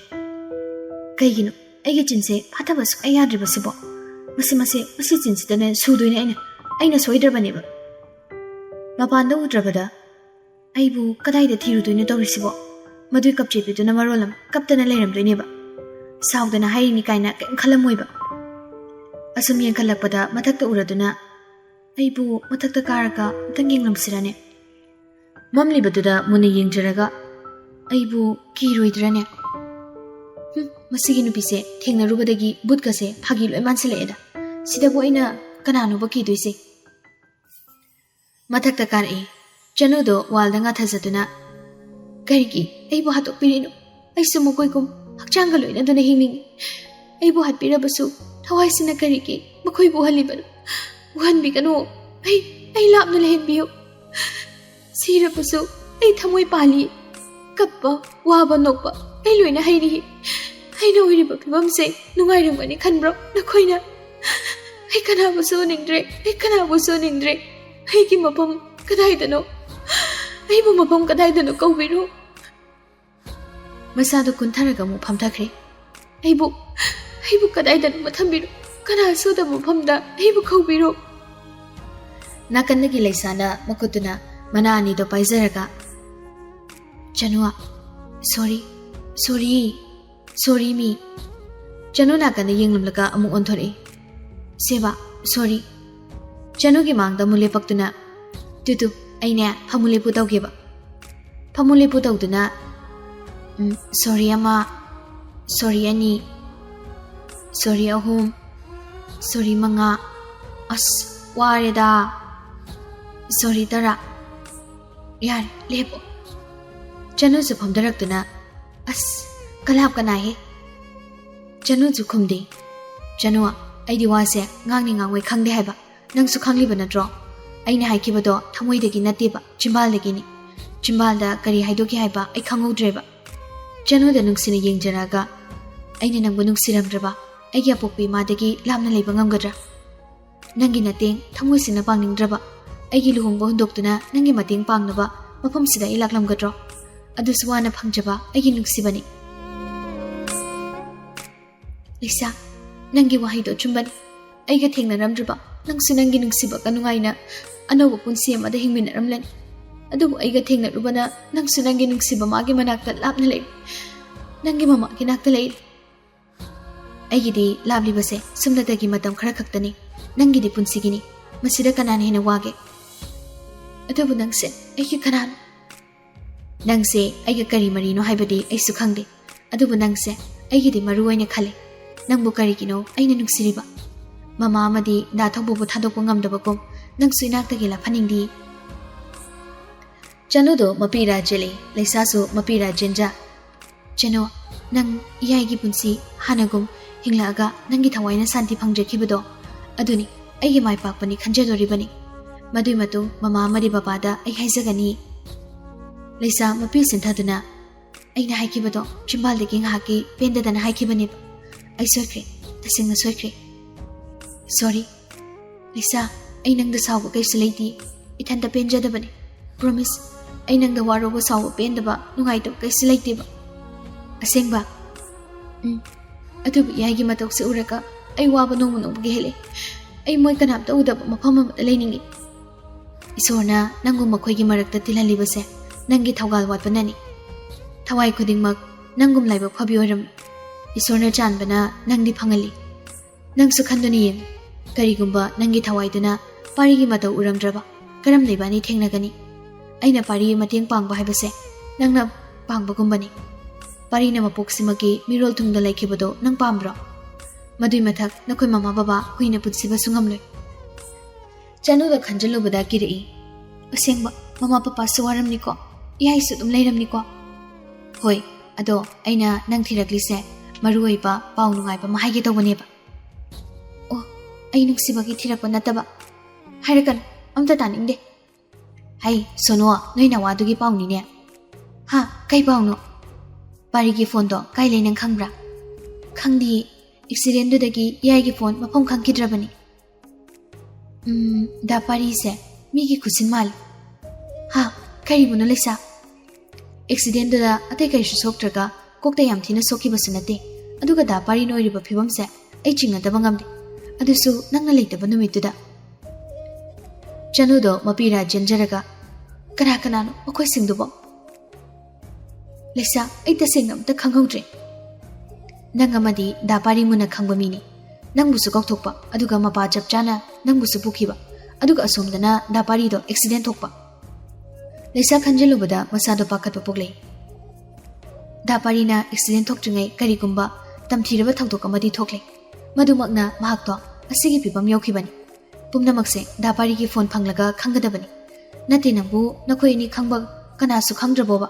ꯀꯩꯒꯤꯅꯣ ꯑꯩꯒꯤ ꯆꯤꯟꯁꯦ ꯐꯥꯊꯕ ꯁꯨꯛꯌꯥ ꯌꯥꯗ꯭ꯔꯤꯕꯁꯤꯕꯣ? ꯃꯁꯤ, ꯃꯁꯤ, ꯃꯁꯤ ꯆꯤꯟꯁꯤꯗꯅꯦ ꯁꯨꯗꯣꯏꯅꯦ ꯑꯩꯅ, ꯑꯩꯅ ꯁꯣꯏꯗ꯭ꯔꯕꯅꯦꯕ꯫ ꯃꯄꯥꯟꯗ ꯎꯗ꯭ꯔꯕꯗ ꯑꯩꯕꯨ ꯀꯗꯥꯏꯗ ꯊꯤꯔꯨꯗꯣꯏꯅꯣ ꯇꯧꯔꯤꯁꯤꯕꯣ? ꯃꯗꯨꯏ ꯀꯞꯆꯦꯠꯄꯤꯗꯨꯅ ꯃꯔꯣꯜ ꯑꯃ ꯀꯞꯇꯅ ꯂꯩꯔꯝꯗꯣꯏꯅꯦꯕ꯫ ꯁꯥꯎꯗꯅ ꯍꯥꯏꯔꯤꯅꯤ ꯀꯥꯏꯅ ꯀꯔꯤꯝ ꯈꯜꯂꯝꯃꯣꯏꯕ꯫ ꯑꯁꯨꯝ ꯌꯦꯡꯈꯠꯂꯛꯄꯗ ꯃꯊꯛꯇ ꯎꯔꯗꯨꯅ ꯑꯩꯕꯨ ꯃꯊꯛꯇ ꯀꯥꯔꯒ ꯑꯝꯇꯪ ꯌꯦꯡꯂꯝꯁꯤꯔꯅꯦ? ꯃꯝꯂꯤꯕꯗꯨꯗ ꯃꯨꯟꯅ ꯌꯦꯡꯖꯔꯒ ꯑꯩꯕꯨ ꯀꯤꯔꯣꯏꯗ꯭ꯔꯅꯦ? ꯍꯨꯝ, ꯃꯁꯤꯒꯤ ꯅꯨꯄꯤꯁꯦ ꯊꯦꯡꯅꯔꯨꯕꯗꯒꯤ ꯚꯨꯠꯀꯁꯦ ꯐꯥꯒꯤ ꯂꯣꯏ ꯃꯥꯟꯁꯤꯜꯂꯛꯑꯦꯗ꯫ ꯁꯤꯗꯕꯨ ꯑꯩꯅ ꯀꯅꯥꯅꯣꯕ ꯀꯤꯗꯣꯏꯁꯦ? ꯃꯊꯛꯇ ꯀꯥꯔꯛꯏ꯫ ꯆꯅꯨꯗꯣ ꯋꯥꯜꯗ ꯉꯥꯊꯖꯗꯨꯅ, "ꯀꯔꯤꯒꯤ ꯑꯩꯕꯨ ꯍꯥꯠꯇꯣꯛꯄꯤꯔꯤꯅꯣ? ꯑꯩꯁꯨ ꯃꯈꯣꯏꯒꯨꯝ ꯍꯛꯆꯥꯡꯒ ꯂꯣꯏꯅꯗꯨꯅ ꯍꯤꯡꯅꯤꯡꯏ꯫ ꯑꯩꯕꯨ ꯍꯥꯠꯄꯤꯔꯕꯁꯨ ꯊꯋꯥꯏꯁꯤꯅ ꯀꯔꯤꯒꯤ ꯃꯈꯣꯏꯕꯨ ꯎꯍꯜꯂꯤꯕꯅꯣ? ꯎꯍꯟꯕꯤꯒꯅꯨ꯫ ꯑꯩ, ꯑꯩ ꯂꯥꯞꯅ ꯂꯩꯍꯟꯕꯤꯌꯨ꯫ ꯁꯤꯔꯕꯁꯨ ꯑꯩ ꯊꯃꯣꯏ ꯄꯥꯜꯂꯤ꯫ ꯀꯞꯄ, ꯋꯥꯕ, ꯅꯣꯛꯄ ꯑꯩ ꯂꯣꯏꯅ ꯍꯩꯔꯤ꯫ ꯑꯩꯅ ꯑꯣꯏꯔꯤꯕ ꯐꯤꯕꯝꯁꯦ ꯅꯨꯡꯉꯥꯏꯔꯝꯒꯅꯤ ꯈꯟꯕ꯭ꯔꯣ ꯅꯈꯣꯏꯅ? ꯑꯩ ꯀꯅꯥꯕꯨꯁꯨ ꯎꯅꯤꯡꯗ꯭ꯔꯦ, ꯑꯩ ꯀꯅꯥꯕꯨꯁꯨ ꯎꯅꯤꯡꯗ꯭ꯔꯦ꯫ ꯑꯩꯒꯤ ꯃꯐꯝ ꯀꯗꯥꯏꯗꯅꯣ? ꯑꯩꯕꯨ ꯃꯐꯝ ꯀꯗꯥꯏꯗꯅꯣ ꯀꯧꯕꯤꯔꯣ"꯫ ꯃꯁꯥꯗꯨ ꯀꯨꯟꯊꯔꯒ ꯑꯃꯨꯛ ꯐꯝꯊꯈ꯭ꯔꯦ꯫ "ꯑꯩꯕꯨ, ꯑꯩꯕꯨ ꯀꯗꯥꯏꯗꯅꯣ ꯊꯝꯕꯤꯔꯣ? ꯀꯅꯥꯁꯨ ꯎꯗꯕ ꯃꯐꯝꯗ ꯑꯩꯕꯨ ꯀꯧꯕꯤꯔꯣ"꯫ ꯅꯥꯀꯟꯗꯒꯤ ꯂꯩꯁꯥꯅ ꯃꯈꯨꯠꯇꯨꯅ ꯃꯅꯥ ꯑꯅꯤꯗꯣ ꯄꯥꯏꯖꯔꯒ, "ꯆꯅꯨ, sorry, sorry, sorry ꯃꯤ"꯫ ꯆꯅꯨ ꯅꯥꯀꯟꯗ ꯌꯦꯡꯂꯝꯂꯒ ꯑꯃꯨꯛ ꯑꯣꯟꯊꯣꯔꯛꯏ꯫ "ꯁꯦꯕꯥ, sorry, ꯆꯅꯨꯒꯤ ꯃꯥꯡꯗ ꯑꯃꯨꯛ ꯂꯦꯞꯄꯛꯇꯨꯅ, "ꯇꯨ ꯇꯨ, ꯑꯩꯅꯦ ꯐꯃꯨ ꯂꯦꯞꯄꯨ ꯇꯧꯒꯦꯕ"꯫ ꯐꯃꯨ ꯂꯦꯞꯄꯨ ꯇꯧꯗꯨꯅ, "ꯎꯝ, ꯁꯣꯔꯤ ꯑꯃ, ꯁꯣꯔꯤ ꯑꯅꯤ, ꯁꯣꯔꯤ ꯑꯍꯨꯝ, ꯁꯣꯔꯤ ꯃꯉꯥ, ꯑꯁ, ꯋꯥꯔꯦꯗ, ꯁꯣꯔꯤ ꯇꯔꯥ, ꯌꯥꯔꯦ, ꯂꯦꯞꯄꯣ"꯫ ꯆꯅꯨꯁꯨ ꯐꯝꯊꯔꯛꯇꯨꯅ, "ꯑꯁ, ꯀꯂꯥꯞ ꯀꯅꯥꯍꯦ?" ꯆꯅꯨꯁꯨ ꯈꯨꯝꯗꯦ꯫ "ꯆꯅꯨ, ꯑꯩꯗꯤ ꯋꯥꯁꯦ ꯉꯥꯡꯅꯤ ꯉꯥꯡꯉꯣꯏ ꯈꯪꯗꯦ ꯍꯥꯏꯕ꯫ ꯅꯪꯁꯨ ꯈꯪꯂꯤꯕ ꯅꯠꯇ꯭ꯔꯣ? ꯑꯩꯅ ꯍꯥꯏꯈꯤꯕꯗꯣ ꯊꯃꯣꯏꯗꯒꯤ ꯅꯠꯇꯦꯕ, ꯆꯤꯝꯕꯥꯜꯗꯒꯤꯅꯤ꯫ ꯆꯤꯝꯕꯥꯜꯗ ꯀꯔꯤ ꯍꯥꯏꯗꯣꯛꯈꯤ ꯍꯥꯏꯕ ꯑꯩ ꯈꯪꯍꯧꯗ꯭ꯔꯦꯕ"꯫ ꯆꯅꯨꯗ ꯅꯨꯡꯁꯤꯅ ꯌꯦꯡꯖꯔꯛꯑꯒ, "ꯑꯩꯅ ꯅꯪꯕꯨ ꯅꯨꯡꯁꯤꯔꯝꯗ꯭ꯔꯕ ꯑꯩꯒꯤ ꯑꯄꯣꯛꯄ ꯏꯃꯥꯗꯒꯤ ꯂꯥꯞꯅ ꯂꯩꯕ ꯉꯝꯒꯗ꯭ꯔꯥ? ꯅꯪꯒꯤ ꯅꯇꯦꯡ ꯊꯃꯣꯏꯁꯤꯅ ꯄꯥꯡꯅꯤꯡꯗ꯭ꯔꯕ ꯑꯩꯒꯤ ꯂꯨꯍꯣꯡꯕ ꯍꯨꯟꯗꯣꯛꯇꯨꯅ ꯅꯪꯒꯤ ꯃꯇꯦꯡ ꯄꯥꯡꯅꯕ ꯃꯐꯝꯁꯤꯗ ꯑꯩ ꯂꯥꯛꯂꯝꯒꯗ꯭ꯔꯣ? ꯑꯗꯨꯁꯨ ꯋꯥꯅ ꯐꯪꯖꯕ ꯑꯩꯒꯤ ꯅꯨꯡꯁꯤꯕꯅꯤ"꯫ ꯂꯩꯁꯥ, ꯅꯪꯒꯤ ꯋꯥꯍꯩꯗꯣ ꯑꯆꯨꯝꯕꯅꯤ꯫ ꯑꯩꯒ ꯊꯦꯡꯅꯔꯝꯗ꯭ꯔꯤꯕ ꯅꯪꯁꯨ ꯅꯪꯒꯤ ꯅꯨꯡꯁꯤꯕꯒ ꯅꯨꯡꯉꯥꯏꯅ ꯑꯅꯧꯕ ꯄꯨꯟꯁꯤ ꯑꯃꯗ ꯍꯤꯡꯃꯤꯟꯅꯔꯝꯂꯅꯤ꯫ ꯑꯗꯨꯕꯨ ꯑꯩꯒ ꯊꯦꯡꯅꯔꯨꯕꯅ ꯅꯪꯁꯨ ꯅꯪꯒꯤ ꯅꯨꯡꯁꯤꯕ ꯃꯥꯒꯤ ꯃꯅꯥꯛꯇ ꯂꯥꯞꯅ ꯂꯩꯔꯦ, ꯅꯪꯒꯤ ꯃꯃꯥꯒꯤ ꯅꯥꯛꯇ ꯂꯩꯔꯦ꯫ ꯑꯩꯒꯤꯗꯤ ꯂꯥꯞꯂꯤꯕꯁꯦ ꯁꯨꯞꯅꯇꯒꯤ ꯃꯇꯝ ꯈꯔ ꯈꯛꯇꯅꯤ, ꯅꯪꯒꯤꯗꯤ ꯄꯨꯟꯁꯤꯒꯤꯅꯤ꯫ ꯃꯁꯤꯗ ꯀꯅꯥꯅ ꯍꯦꯟꯅ ꯋꯥꯒꯦ? ꯑꯗꯨꯕꯨ ꯅꯪꯁꯦ ꯑꯩꯒꯤ ꯀꯅꯥꯅꯣ? ꯅꯪꯁꯦ ꯑꯩꯒ ꯀꯔꯤ ꯃꯔꯤꯅꯣ ꯍꯥꯏꯕꯗꯤ ꯑꯩꯁꯨ ꯈꯪꯗꯦ, ꯑꯗꯨꯕꯨ ꯅꯪꯁꯦ ꯑꯩꯒꯤꯗꯤ ꯃꯔꯨ ꯑꯣꯏꯅ ꯈꯜꯂꯦ꯫ ꯅꯪꯕꯨ ꯀꯔꯤꯒꯤꯅꯣ ꯑꯩꯅ ꯅꯨꯡꯁꯤꯔꯤꯕ? ꯃꯃꯥ ꯑꯃꯗꯤ ꯗꯥ ꯊꯧꯕꯕꯨ ꯊꯥꯗꯣꯛꯄ ꯉꯝꯗꯕꯒꯨꯝ ꯅꯪꯁꯨ ꯏꯅꯥꯛꯇꯒꯤ ꯂꯥꯞꯍꯟꯅꯤꯡꯗꯦ꯫ ꯆꯅꯨꯗꯣ ꯃꯄꯤ ꯔꯥ ꯆꯦꯜꯂꯤ, ꯂꯩꯁꯥꯁꯨ ꯃꯄꯤ ꯔꯥ ꯆꯦꯟꯖ꯫ "ꯆꯅꯨ, ꯅꯪ ꯏꯌꯥꯏꯒꯤ ꯄꯨꯟꯁꯤ ꯍꯥꯟꯅꯒꯨꯝ ꯍꯤꯡꯂꯛꯑꯒ ꯅꯪꯒꯤ ꯊꯋꯥꯏꯅ ꯁꯥꯟꯇꯤ ꯐꯪꯖꯈꯤꯕꯗꯣ, ꯑꯗꯨꯅꯤ ꯑꯩꯒꯤ ꯃꯥꯏ ꯄꯥꯛꯄꯅꯤ ꯈꯟꯖꯗꯣꯔꯤꯕꯅꯤ꯫ ꯃꯗꯨꯏ ꯃꯇꯨꯡ ꯃꯃꯥ ꯑꯃꯗꯤ ꯕꯕꯥꯗ ꯑꯩ ꯍꯥꯏꯖꯒꯅꯤ"꯫ ꯂꯩꯁꯥ ꯃꯄꯤ ꯁꯤꯟꯊꯗꯨꯅ, "ꯑꯩꯅ ꯍꯥꯏꯈꯤꯕꯗꯣ ꯆꯤꯝꯕꯥꯜꯗꯒꯤ ꯉꯥꯏꯍꯥꯛꯀꯤ ꯄꯦꯟꯗꯗꯅ ꯍꯥꯏꯈꯤꯕꯅꯦꯕ꯫ ꯑꯩ ꯁꯣꯏꯈ꯭ꯔꯦ, ꯇꯁꯦꯡꯅ ꯁꯣꯏꯈ꯭ꯔꯦ꯫ ꯁꯣꯔꯤ꯫ ꯂꯩꯁꯥ, ꯑꯩ ꯅꯪꯗ ꯁꯥꯎꯕ ꯀꯩꯁꯨ ꯂꯩꯇꯦ꯫ ꯏꯊꯟꯇ ꯄꯦꯟꯖꯗꯕꯅꯤ꯫ ꯄ꯭ꯔꯣꯃꯤꯁ, ꯑꯩ ꯅꯪꯗ ꯋꯥꯔꯧꯕ, ꯁꯥꯎꯕ, ꯄꯦꯟꯗꯕ, ꯅꯨꯡꯉꯥꯏꯇꯕ ꯀꯩꯁꯨ ꯂꯩꯇꯦꯕ"꯫ "ꯑꯁꯦꯡꯕ?" "ꯎꯝ꯫ ꯑꯗꯨꯕꯨ ꯏꯌꯥꯏꯒꯤ ꯃꯇꯧꯁꯦ ꯎꯔꯒ ꯑꯩ ꯋꯥꯕ ꯅꯣꯡꯃ ꯅꯣꯡꯃꯒꯤ ꯍꯦꯜꯂꯦ꯫ ꯑꯩ ꯃꯣꯏ ꯀꯅꯥꯝꯇ ꯎꯗꯕ ꯃꯐꯝ ꯑꯃꯗ ꯂꯩꯅꯤꯡꯉꯤ꯫ ꯏꯁꯣꯔꯅ ꯅꯪꯕꯨ ꯃꯈꯣꯏꯒꯤ ꯃꯔꯛꯇ ꯇꯤꯜꯍꯜꯂꯤꯕꯁꯦ ꯅꯪꯒꯤ ꯊꯧꯒꯥꯜ ꯋꯥꯠꯄꯅꯅꯤ꯫ ꯊꯋꯥꯏ ꯈꯨꯗꯤꯡꯃꯛ ꯅꯪꯒꯨꯝ ꯂꯥꯏꯕꯛ ꯐꯕꯤ ꯑꯣꯏꯔꯝꯂꯣ꯫ ꯏꯁꯣꯔꯅ ꯆꯥꯟꯕꯅ ꯅꯪꯗꯤ ꯐꯪꯍꯜꯂꯤ꯫ ꯅꯪꯁꯨ ꯈꯟꯗꯨꯅ ꯌꯦꯡꯉꯨ꯫ ꯀꯔꯤꯒꯨꯝꯕ ꯅꯪꯒꯤ ꯊꯋꯥꯏꯗꯨꯅ ꯄꯥꯔꯤꯒꯤ ꯃꯇꯧ ꯎꯔꯝꯗ꯭ꯔꯕ ꯀꯔꯝꯅ ꯏꯕꯥꯅꯤ ꯊꯦꯡꯅꯒꯅꯤ? ꯑꯩꯅ ꯄꯥꯔꯤ ꯃꯇꯦꯡ ꯄꯥꯡꯕ ꯍꯥꯏꯕꯁꯦ ꯅꯪꯅ ꯄꯥꯡꯕꯒꯨꯝꯕꯅꯤ꯫ ꯄꯥꯔꯤꯅ ꯃꯄꯣꯛꯁꯤꯃꯛꯀꯤ ꯃꯤꯔꯣꯜ ꯊꯨꯡꯗ ꯂꯩꯈꯤꯕꯗꯣ ꯅꯪ ꯄꯥꯝꯕ꯭ꯔꯣ? ꯃꯗꯨꯏ ꯃꯊꯛ ꯅꯈꯣꯏ ꯃꯃꯥ ꯕꯕꯥ ꯀꯨꯏꯅ ꯄꯨꯟꯁꯤꯕꯁꯨ ꯉꯝꯂꯣꯏ꯫ ꯆꯅꯨꯗ ꯈꯟꯖꯤꯜꯂꯨꯕꯗ ꯀꯤꯔꯛꯏ꯫ ꯑꯁꯦꯡꯕ, ꯃꯃꯥ ꯄꯄꯥꯁꯨ ꯋꯥꯔꯝꯅꯤꯀꯣ, ꯏꯌꯥꯏꯁꯨ ꯑꯗꯨꯝ ꯂꯩꯔꯝꯅꯤꯀꯣ꯫ ꯍꯣꯏ, ꯑꯗꯣ ꯑꯩꯅ ꯅꯪ ꯊꯤꯔꯛꯂꯤꯁꯦ ꯃꯔꯨ ꯑꯣꯏꯕ ꯄꯥꯎ ꯅꯨꯡꯉꯥꯏꯕ ꯑꯃ ꯍꯥꯏꯒꯦ ꯇꯧꯕꯅꯦꯕ꯫ ꯑꯣ, ꯑꯩ ꯅꯨꯡꯁꯤꯕꯒꯤ ꯊꯤꯔꯛꯄ ꯅꯠꯇꯕ꯫ ꯍꯥꯏꯔꯛꯀꯅꯨ, ꯑꯝꯇ ꯇꯥꯅꯤꯡꯗꯦ꯫ ꯍꯩ, ꯁꯣꯅꯣ, ꯅꯣꯏ ꯅꯋꯥꯗꯨꯒꯤ ꯄꯥꯎꯅꯤꯅꯦ꯫ ꯍꯥ, ꯀꯩ ꯄꯥꯎꯅꯣ? ꯄꯥꯔꯤꯒꯤ ꯐꯣꯟꯗꯣ ꯀꯥꯏ ꯂꯩ ꯅꯪ ꯈꯪꯕ꯭ꯔꯥ? ꯈꯪꯗꯤꯌꯦ, ꯑꯦꯛꯁꯤꯗꯦꯟꯗꯨꯗꯒꯤ ꯏꯌꯥꯏꯒꯤ ꯐꯣꯟ ꯃꯐꯝ ꯈꯪꯈꯤꯗ꯭ꯔꯕꯅꯤ꯫ ꯎꯝ, ꯗꯥ ꯄꯥꯔꯤꯁꯦ ꯃꯤꯒꯤ ꯈꯨꯠꯁꯤꯟ ꯃꯥꯜꯂꯤ꯫ ꯍꯥ, ꯀꯔꯤꯕꯨꯅꯣ ꯂꯩꯁꯥ? ꯑꯦꯛꯁꯤꯗꯦꯟꯗꯨꯗ ꯑꯇꯩ ꯀꯔꯤꯁꯨ ꯁꯣꯛꯇ꯭ꯔꯒ ꯀꯣꯛꯇ ꯌꯥꯝ ꯊꯤꯅ ꯁꯣꯛꯈꯤꯕꯁꯨ ꯅꯠꯇꯦ꯫ ꯑꯗꯨꯒ ꯗꯥ ꯄꯥꯔꯤꯅ ꯑꯣꯏꯔꯤꯕ ꯐꯤꯕꯝꯁꯦ ꯑꯩ ꯆꯤꯡꯅꯗꯕ ꯉꯝꯗꯦ꯫ ꯑꯗꯨꯁꯨ ꯅꯪꯅ ꯂꯩꯇꯕ ꯅꯨꯃꯤꯠꯇꯨꯗ꯫ ꯆꯅꯨꯗꯣ ꯃꯄꯤꯔꯥ ꯆꯦꯟꯖꯔꯒ, "ꯀꯅꯥ ꯀꯅꯥꯅꯣ ꯃꯈꯣꯏꯁꯤꯡꯗꯨꯕꯣ?" ꯂꯩꯁꯥ, ꯑꯩ ꯇꯁꯦꯡꯅ ꯑꯝꯇ ꯈꯪꯍꯧꯗ꯭ꯔꯦ꯫ ꯅꯪ ꯑꯃꯗꯤ ꯗꯥ ꯄꯥꯔꯤ ꯃꯨꯟꯅ ꯈꯪꯕ ꯃꯤꯅꯤ꯫ ꯅꯪꯕꯨꯁꯨ ꯀꯧꯊꯣꯛꯄ, ꯑꯗꯨꯒ ꯃꯄꯥ ꯆꯞ ꯆꯥꯅ ꯅꯪꯕꯨꯁꯨ ꯄꯨꯈꯤꯕ, ꯑꯗꯨꯒ ꯑꯁꯣꯝꯗꯅ ꯗꯥ ꯄꯥꯔꯤꯗꯣ ꯑꯦꯛꯁꯤꯗꯦꯟ ꯊꯣꯛꯄ꯫ ꯂꯩꯁꯥ ꯈꯟꯖꯤꯜꯂꯨꯕꯗ ꯃꯁꯥꯗꯣ ꯄꯥꯈꯠꯄ ꯄꯣꯛꯂꯛꯏ꯫ ꯗꯥ ꯄꯥꯔꯤꯅ ꯑꯦꯛꯁꯤꯗꯦꯟ ꯊꯣꯛꯇ꯭ꯔꯤꯉꯩ ꯀꯔꯤꯒꯨꯝꯕ ꯇꯝꯊꯤꯔꯕ ꯊꯧꯗꯣꯛ ꯑꯃꯗꯤ ꯊꯣꯛꯂꯦ꯫ ꯃꯗꯨꯃꯛꯅ ꯃꯍꯥꯛꯇꯣ ꯑꯁꯤꯒꯤ ꯐꯤꯕꯝ ꯌꯧꯈꯤꯕꯅꯤ꯫ ꯄꯨꯝꯅꯃꯛꯁꯦ ꯗꯥ ꯄꯥꯔꯤꯒꯤ ꯐꯣꯟ ꯐꯪꯂꯒ ꯈꯪꯒꯗꯕꯅꯤ꯫ ꯅꯠꯇꯦ, ꯅꯪꯕꯨ ꯅꯈꯣꯏ ꯑꯅꯤ ꯈꯪꯕ ꯀꯅꯥꯁꯨ ꯈꯪꯗ꯭ꯔꯕꯣꯕ?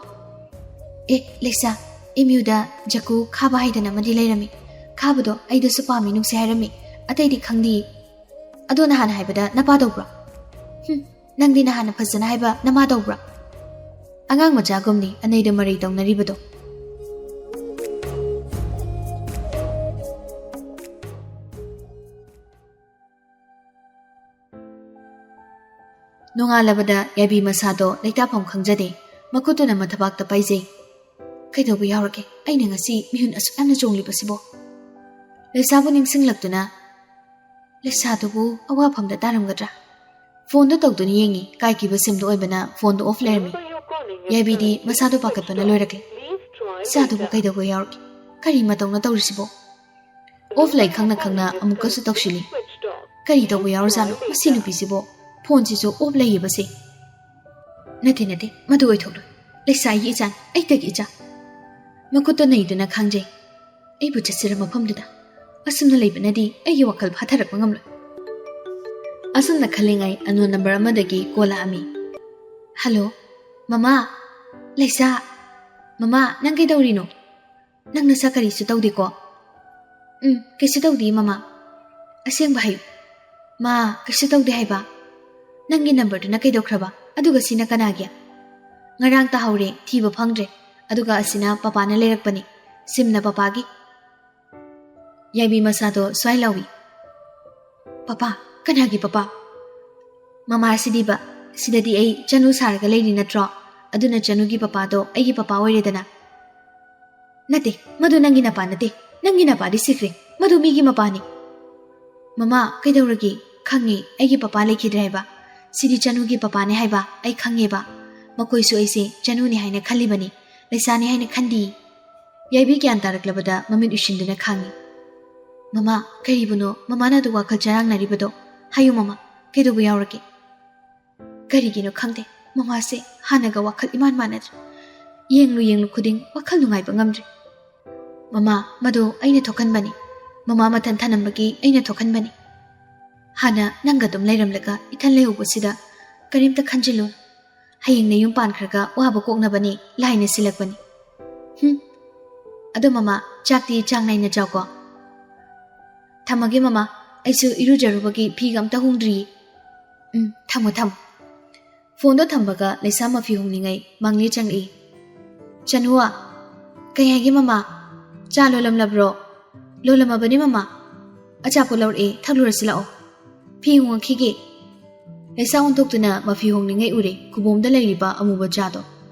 ꯑꯦ, ꯂꯩꯁꯥ, ꯑꯦꯝ ꯌꯨꯗ ꯖꯀꯨ ꯈꯥꯕ ꯍꯥꯏꯗꯅ ꯑꯃꯗꯤ ꯂꯩꯔꯝꯃꯤ꯫ ꯈꯥꯕꯗꯣ ꯑꯩꯗꯁꯨ ꯄꯥꯝꯃꯤ, ꯅꯨꯡꯁꯤ ꯍꯥꯏꯔꯝꯃꯤ꯫ ꯑꯇꯩꯗꯤ ꯈꯪꯗꯤꯌꯦ꯫ ꯑꯗꯣ ꯅꯍꯥꯟ ꯍꯥꯏꯕꯗ ꯅꯄꯥ ꯇꯧꯕ꯭ꯔꯣ? ꯍꯨꯝ, ꯅꯪꯗꯤ ꯅꯍꯥꯟꯅ ꯐꯖꯅ ꯍꯥꯏꯕ ꯅꯃꯥ ꯇꯧꯕ꯭ꯔꯣ? ꯑꯉꯥꯡ ꯃꯆꯥꯒꯨꯝꯅꯤ ꯑꯅꯩꯗ ꯃꯔꯩ ꯇꯧꯅꯔꯤꯕꯗꯣ꯫ ꯅꯣꯡꯉꯥꯜꯂꯕꯗ ꯌꯥꯏꯕꯤ ꯃꯁꯥꯗꯣ ꯂꯩꯇꯥꯐꯝ ꯈꯪꯖꯗꯦ꯫ ꯃꯈꯨꯠꯇꯨꯅ ꯃꯊꯕꯥꯛꯇ ꯄꯥꯏꯖꯩ꯫ "ꯀꯩꯗꯧꯕ ꯌꯥꯎꯔꯒꯦ? ꯑꯩꯅ ꯉꯁꯤ ꯃꯤꯍꯨꯟ ꯑꯁꯨꯛ ꯌꯥꯝꯅ ꯆꯣꯡꯂꯤꯕꯁꯤꯕꯣ?" ꯂꯩꯁꯥꯕꯨ ꯅꯤꯡꯁꯤꯡꯂꯛꯇꯨꯅ, "ꯂꯩꯁꯥꯗꯨꯕꯨ ꯑꯋꯥꯐꯝꯗ ꯇꯥꯔꯝꯒꯗ꯭ꯔꯥ?" ꯐꯣꯟꯗꯣ ꯇꯧꯗꯨꯅ ꯌꯦꯡꯉꯤ꯫ ꯀꯥꯏꯈꯤꯕ ꯁꯤꯝꯗꯣ ꯑꯣꯏꯕꯅ ꯐꯣꯟꯗꯣ ꯑꯣꯐ ꯂꯩꯔꯝꯃꯤ꯫ ꯌꯥꯏꯕꯤꯗꯤ ꯃꯁꯥꯗꯣ ꯄꯥꯈꯠꯄꯅ ꯂꯣꯏꯔꯛꯂꯦ꯫ "ꯏꯆꯥꯗꯨꯕꯨ ꯀꯩꯗꯧꯕ ꯌꯥꯎꯔꯒꯦ? ꯀꯔꯤ ꯃꯇꯧꯅ ꯇꯧꯔꯤꯁꯤꯕꯣ?" ꯑꯣꯐ ꯂꯩ ꯈꯪꯅ ꯈꯪꯅ ꯑꯃꯨꯛꯀꯁꯨ ꯇꯧꯁꯤꯜꯂꯤ꯫ ꯀꯔꯤ ꯇꯧꯕ ꯌꯥꯎꯔꯖꯥꯠꯅꯣ ꯃꯁꯤ ꯅꯨꯄꯤꯁꯤꯕꯣ? ꯐꯣꯟꯁꯤꯁꯨ ꯑꯣꯐ ꯂꯩꯌꯦꯕꯁꯦ꯫ ꯅꯠꯇꯦ, ꯅꯠꯇꯦ, ꯃꯗꯨ ꯑꯣꯏꯊꯣꯛꯂꯣꯏ꯫ ꯂꯩꯁꯥ ꯑꯩꯒꯤ ꯏꯆꯥꯅꯤ, ꯑꯩꯇꯒꯤ ꯏꯆꯥ꯫ ꯃꯈꯨꯠꯇꯣ ꯅꯩꯗꯨꯅ ꯈꯥꯡꯖꯩ꯫ ꯑꯩꯕꯨ ꯆꯠꯁꯤꯔ ꯃꯐꯝꯗꯨꯗ? ꯑꯁꯨꯝꯅ ꯂꯩꯕꯅꯗꯤ ꯑꯩꯒꯤ ꯋꯥꯈꯜ ꯐꯥꯊꯔꯛꯄ ꯉꯝꯂꯣꯏ꯫ ꯑꯁꯨꯝꯅ ꯈꯜꯂꯤꯉꯩ ꯑꯅꯣꯟ ꯅꯝꯕꯔ ꯑꯃꯗꯒꯤ ꯀꯣꯜ ꯂꯥꯛꯑꯝꯃꯤ꯫ "ꯍꯜꯂꯣ, ꯃꯃꯥ, ꯂꯩꯁꯥ꯫ ꯃꯃꯥ, ꯅꯪ ꯀꯩꯗꯧꯔꯤꯅꯣ? ꯅꯪ ꯅꯁꯥ ꯀꯔꯤꯁꯨ ꯇꯧꯗꯦꯀꯣ?" "ꯎꯝ, ꯀꯩꯁꯨ ꯇꯧꯗꯦ, ꯃꯃꯥ꯫" "ꯑꯁꯦꯡꯕ ꯍꯥꯏꯌꯨ꯫" "ꯃꯥ, ꯀꯩꯁꯨ ꯇꯧꯗꯦ ꯍꯥꯏꯕ꯫" "ꯅꯪꯒꯤ ꯅꯝꯕꯔꯗꯨꯅ ꯀꯩꯗꯧꯈ꯭ꯔꯕ? ꯑꯗꯨꯒ ꯁꯤꯅ ꯀꯅꯥꯒꯤ?" "ꯉꯔꯥꯡ ꯇꯥꯍꯧꯔꯦ, ꯊꯤꯕ ꯐꯪꯗ꯭ꯔꯦ꯫ ꯑꯗꯨꯒ ꯑꯁꯤꯅ ꯄꯄꯥꯅ ꯂꯩꯔꯛꯄꯅꯤ, ꯁꯤꯝꯅ ꯄꯄꯥꯒꯤ꯫" ꯌꯥꯏꯕꯤ ꯃꯁꯥꯗꯣ ꯁ꯭ꯋꯥꯏ ꯂꯥꯎꯏ꯫ "ꯄꯄꯥ? ꯀꯅꯥꯒꯤ ꯄꯄꯥ?" "ꯃꯃꯥ, ꯁꯤꯗꯤꯕ, ꯁꯤꯗꯗꯤ ꯑꯩ ꯆꯅꯨ ꯁꯥꯔꯒ ꯂꯩꯔꯤ ꯅꯠꯇ꯭ꯔꯣ? ꯑꯗꯨꯅ ꯆꯅꯨꯒꯤ ꯄꯄꯥꯗꯣ ꯑꯩꯒꯤ ꯄꯄꯥ ꯑꯣꯏꯔꯦꯗꯅ꯫" "ꯅꯠꯇꯦ, ꯃꯗꯨ ꯅꯪꯒꯤ ꯅꯄꯥ ꯅꯠꯇꯦ꯫ ꯅꯪꯒꯤ ꯅꯄꯥꯗꯤ ꯁꯤꯈ꯭ꯔꯦ, ꯃꯗꯨ ꯃꯤꯒꯤ ꯃꯄꯥꯅꯤ꯫" "ꯃꯃꯥ, ꯀꯩꯗꯧꯔꯒꯦ? ꯈꯪꯉꯦ, ꯑꯩꯒꯤ ꯄꯄꯥ ꯂꯩꯈꯤꯗ꯭ꯔꯦ ꯍꯥꯏꯕ꯫ ꯁꯤꯗꯤ ꯆꯅꯨꯒꯤ ꯄꯄꯥꯅꯦ ꯍꯥꯏꯕ ꯑꯩ ꯈꯪꯉꯦꯕ꯫ ꯃꯈꯣꯏꯁꯨ ꯑꯩꯁꯦ ꯆꯅꯨꯅꯦ ꯍꯥꯏꯅ ꯈꯜꯂꯤꯕꯅꯤ, ꯂꯩꯁꯥꯅꯦ ꯍꯥꯏꯅ ꯈꯟꯗꯤ꯫" ꯌꯥꯏꯕꯤ ꯒ꯭ꯌꯥꯟ ꯇꯥꯔꯛꯂꯕꯗ ꯃꯃꯤꯠ ꯎꯏꯁꯤꯟꯗꯨꯅ ꯈꯥꯡꯉꯤ꯫ "ꯃꯃꯥ, ꯀꯔꯤꯕꯨꯅꯣ ꯃꯃꯥꯅ ꯑꯗꯨ ꯋꯥꯈꯜ ꯆꯔꯥꯡꯅꯔꯤꯕꯗꯣ? ꯍꯥꯏꯌꯨ ꯃꯃꯥ, ꯀꯩꯗꯧꯕ ꯌꯥꯎꯔꯒꯦ?" ꯀꯔꯤꯒꯤꯅꯣ ꯈꯪꯗꯦ, ꯃꯃꯥꯁꯦ ꯍꯥꯟꯅꯒ ꯋꯥꯈꯜ ꯏꯃꯥꯟ ꯃꯥꯟꯅꯗ꯭ꯔꯦ꯫ ꯌꯦꯡꯂꯨ ꯌꯦꯡꯂꯨ ꯈꯨꯗꯤꯡ ꯋꯥꯈꯜ ꯅꯨꯡꯉꯥꯏꯕ ꯉꯝꯗ꯭ꯔꯦ꯫ "ꯃꯃꯥ, ꯃꯗꯨ ꯑꯩꯅ ꯊꯣꯛꯍꯟꯕꯅꯤ꯫ ꯃꯃꯥ ꯃꯊꯟ ꯊꯅꯝꯕꯒꯤ ꯑꯩꯅ ꯊꯣꯛꯍꯟꯕꯅꯤ꯫ ꯍꯥꯟꯅ ꯅꯪꯒ ꯑꯗꯨꯝ ꯂꯩꯔꯝꯂꯒ ꯏꯊꯟ ꯂꯩꯍꯧꯕꯁꯤꯗ ꯀꯔꯤꯝꯇ ꯈꯟꯖꯤꯜꯂꯨ꯫ ꯍꯌꯦꯡ ꯅꯌꯨꯝ ꯄꯥꯟꯈ꯭ꯔꯒ ꯋꯥꯕ ꯀꯣꯛꯅꯕꯅꯤ ꯂꯥꯏꯅ ꯁꯤꯜꯂꯛꯄꯅꯤ꯫ ꯍꯨꯝ꯫ ꯑꯗꯣ ꯃꯃꯥ, ꯆꯥꯛꯇꯤ ꯆꯥꯡ ꯅꯥꯏꯅ ꯆꯥꯎꯀꯣ꯫" "ꯊꯝꯃꯒꯦ ꯃꯃꯥ, ꯑꯩꯁꯨ ꯏꯔꯨꯖꯔꯨꯕꯒꯤ ꯐꯤꯒ ꯑꯝꯇ ꯍꯣꯡꯗ꯭ꯔꯤꯌꯦ꯫" "ꯎꯝ, ꯊꯝꯃꯣ, ꯊꯝꯃꯣ꯫" ꯐꯣꯟꯗꯣ ꯊꯝꯕꯒ ꯂꯩꯁꯥ ꯃꯐꯤ ꯍꯣꯡꯂꯤꯉꯩ ꯃꯪꯂꯤ ꯆꯪꯂꯛꯏ꯫ "ꯆꯅꯨꯋꯥ꯫" "ꯀꯩ ꯍꯥꯏꯒꯦ ꯃꯃꯥ?" "ꯆꯥ ꯂꯣꯜꯂꯝꯂꯕ꯭ꯔꯣ?" "ꯂꯣꯜꯂꯝꯃꯕꯅꯤ ꯃꯃꯥ꯫ ꯑꯆꯥꯄꯣꯠ ꯂꯧꯔꯛꯑꯦ, ꯊꯛꯂꯨꯔꯁꯤ ꯂꯥꯛꯑꯣ꯫ ꯐꯤ ꯍꯣꯡꯉꯛꯈꯤꯒꯦ꯫" ꯂꯩꯁꯥ ꯑꯣꯟꯊꯣꯛꯇꯨꯅ ꯃꯐꯤ ꯍꯣꯡꯂꯤꯉꯩ ꯎꯔꯦ ꯈꯨꯕꯣꯝꯗ ꯂꯩꯔꯤꯕ ꯑꯃꯨꯕ ꯆꯥꯗꯣ꯫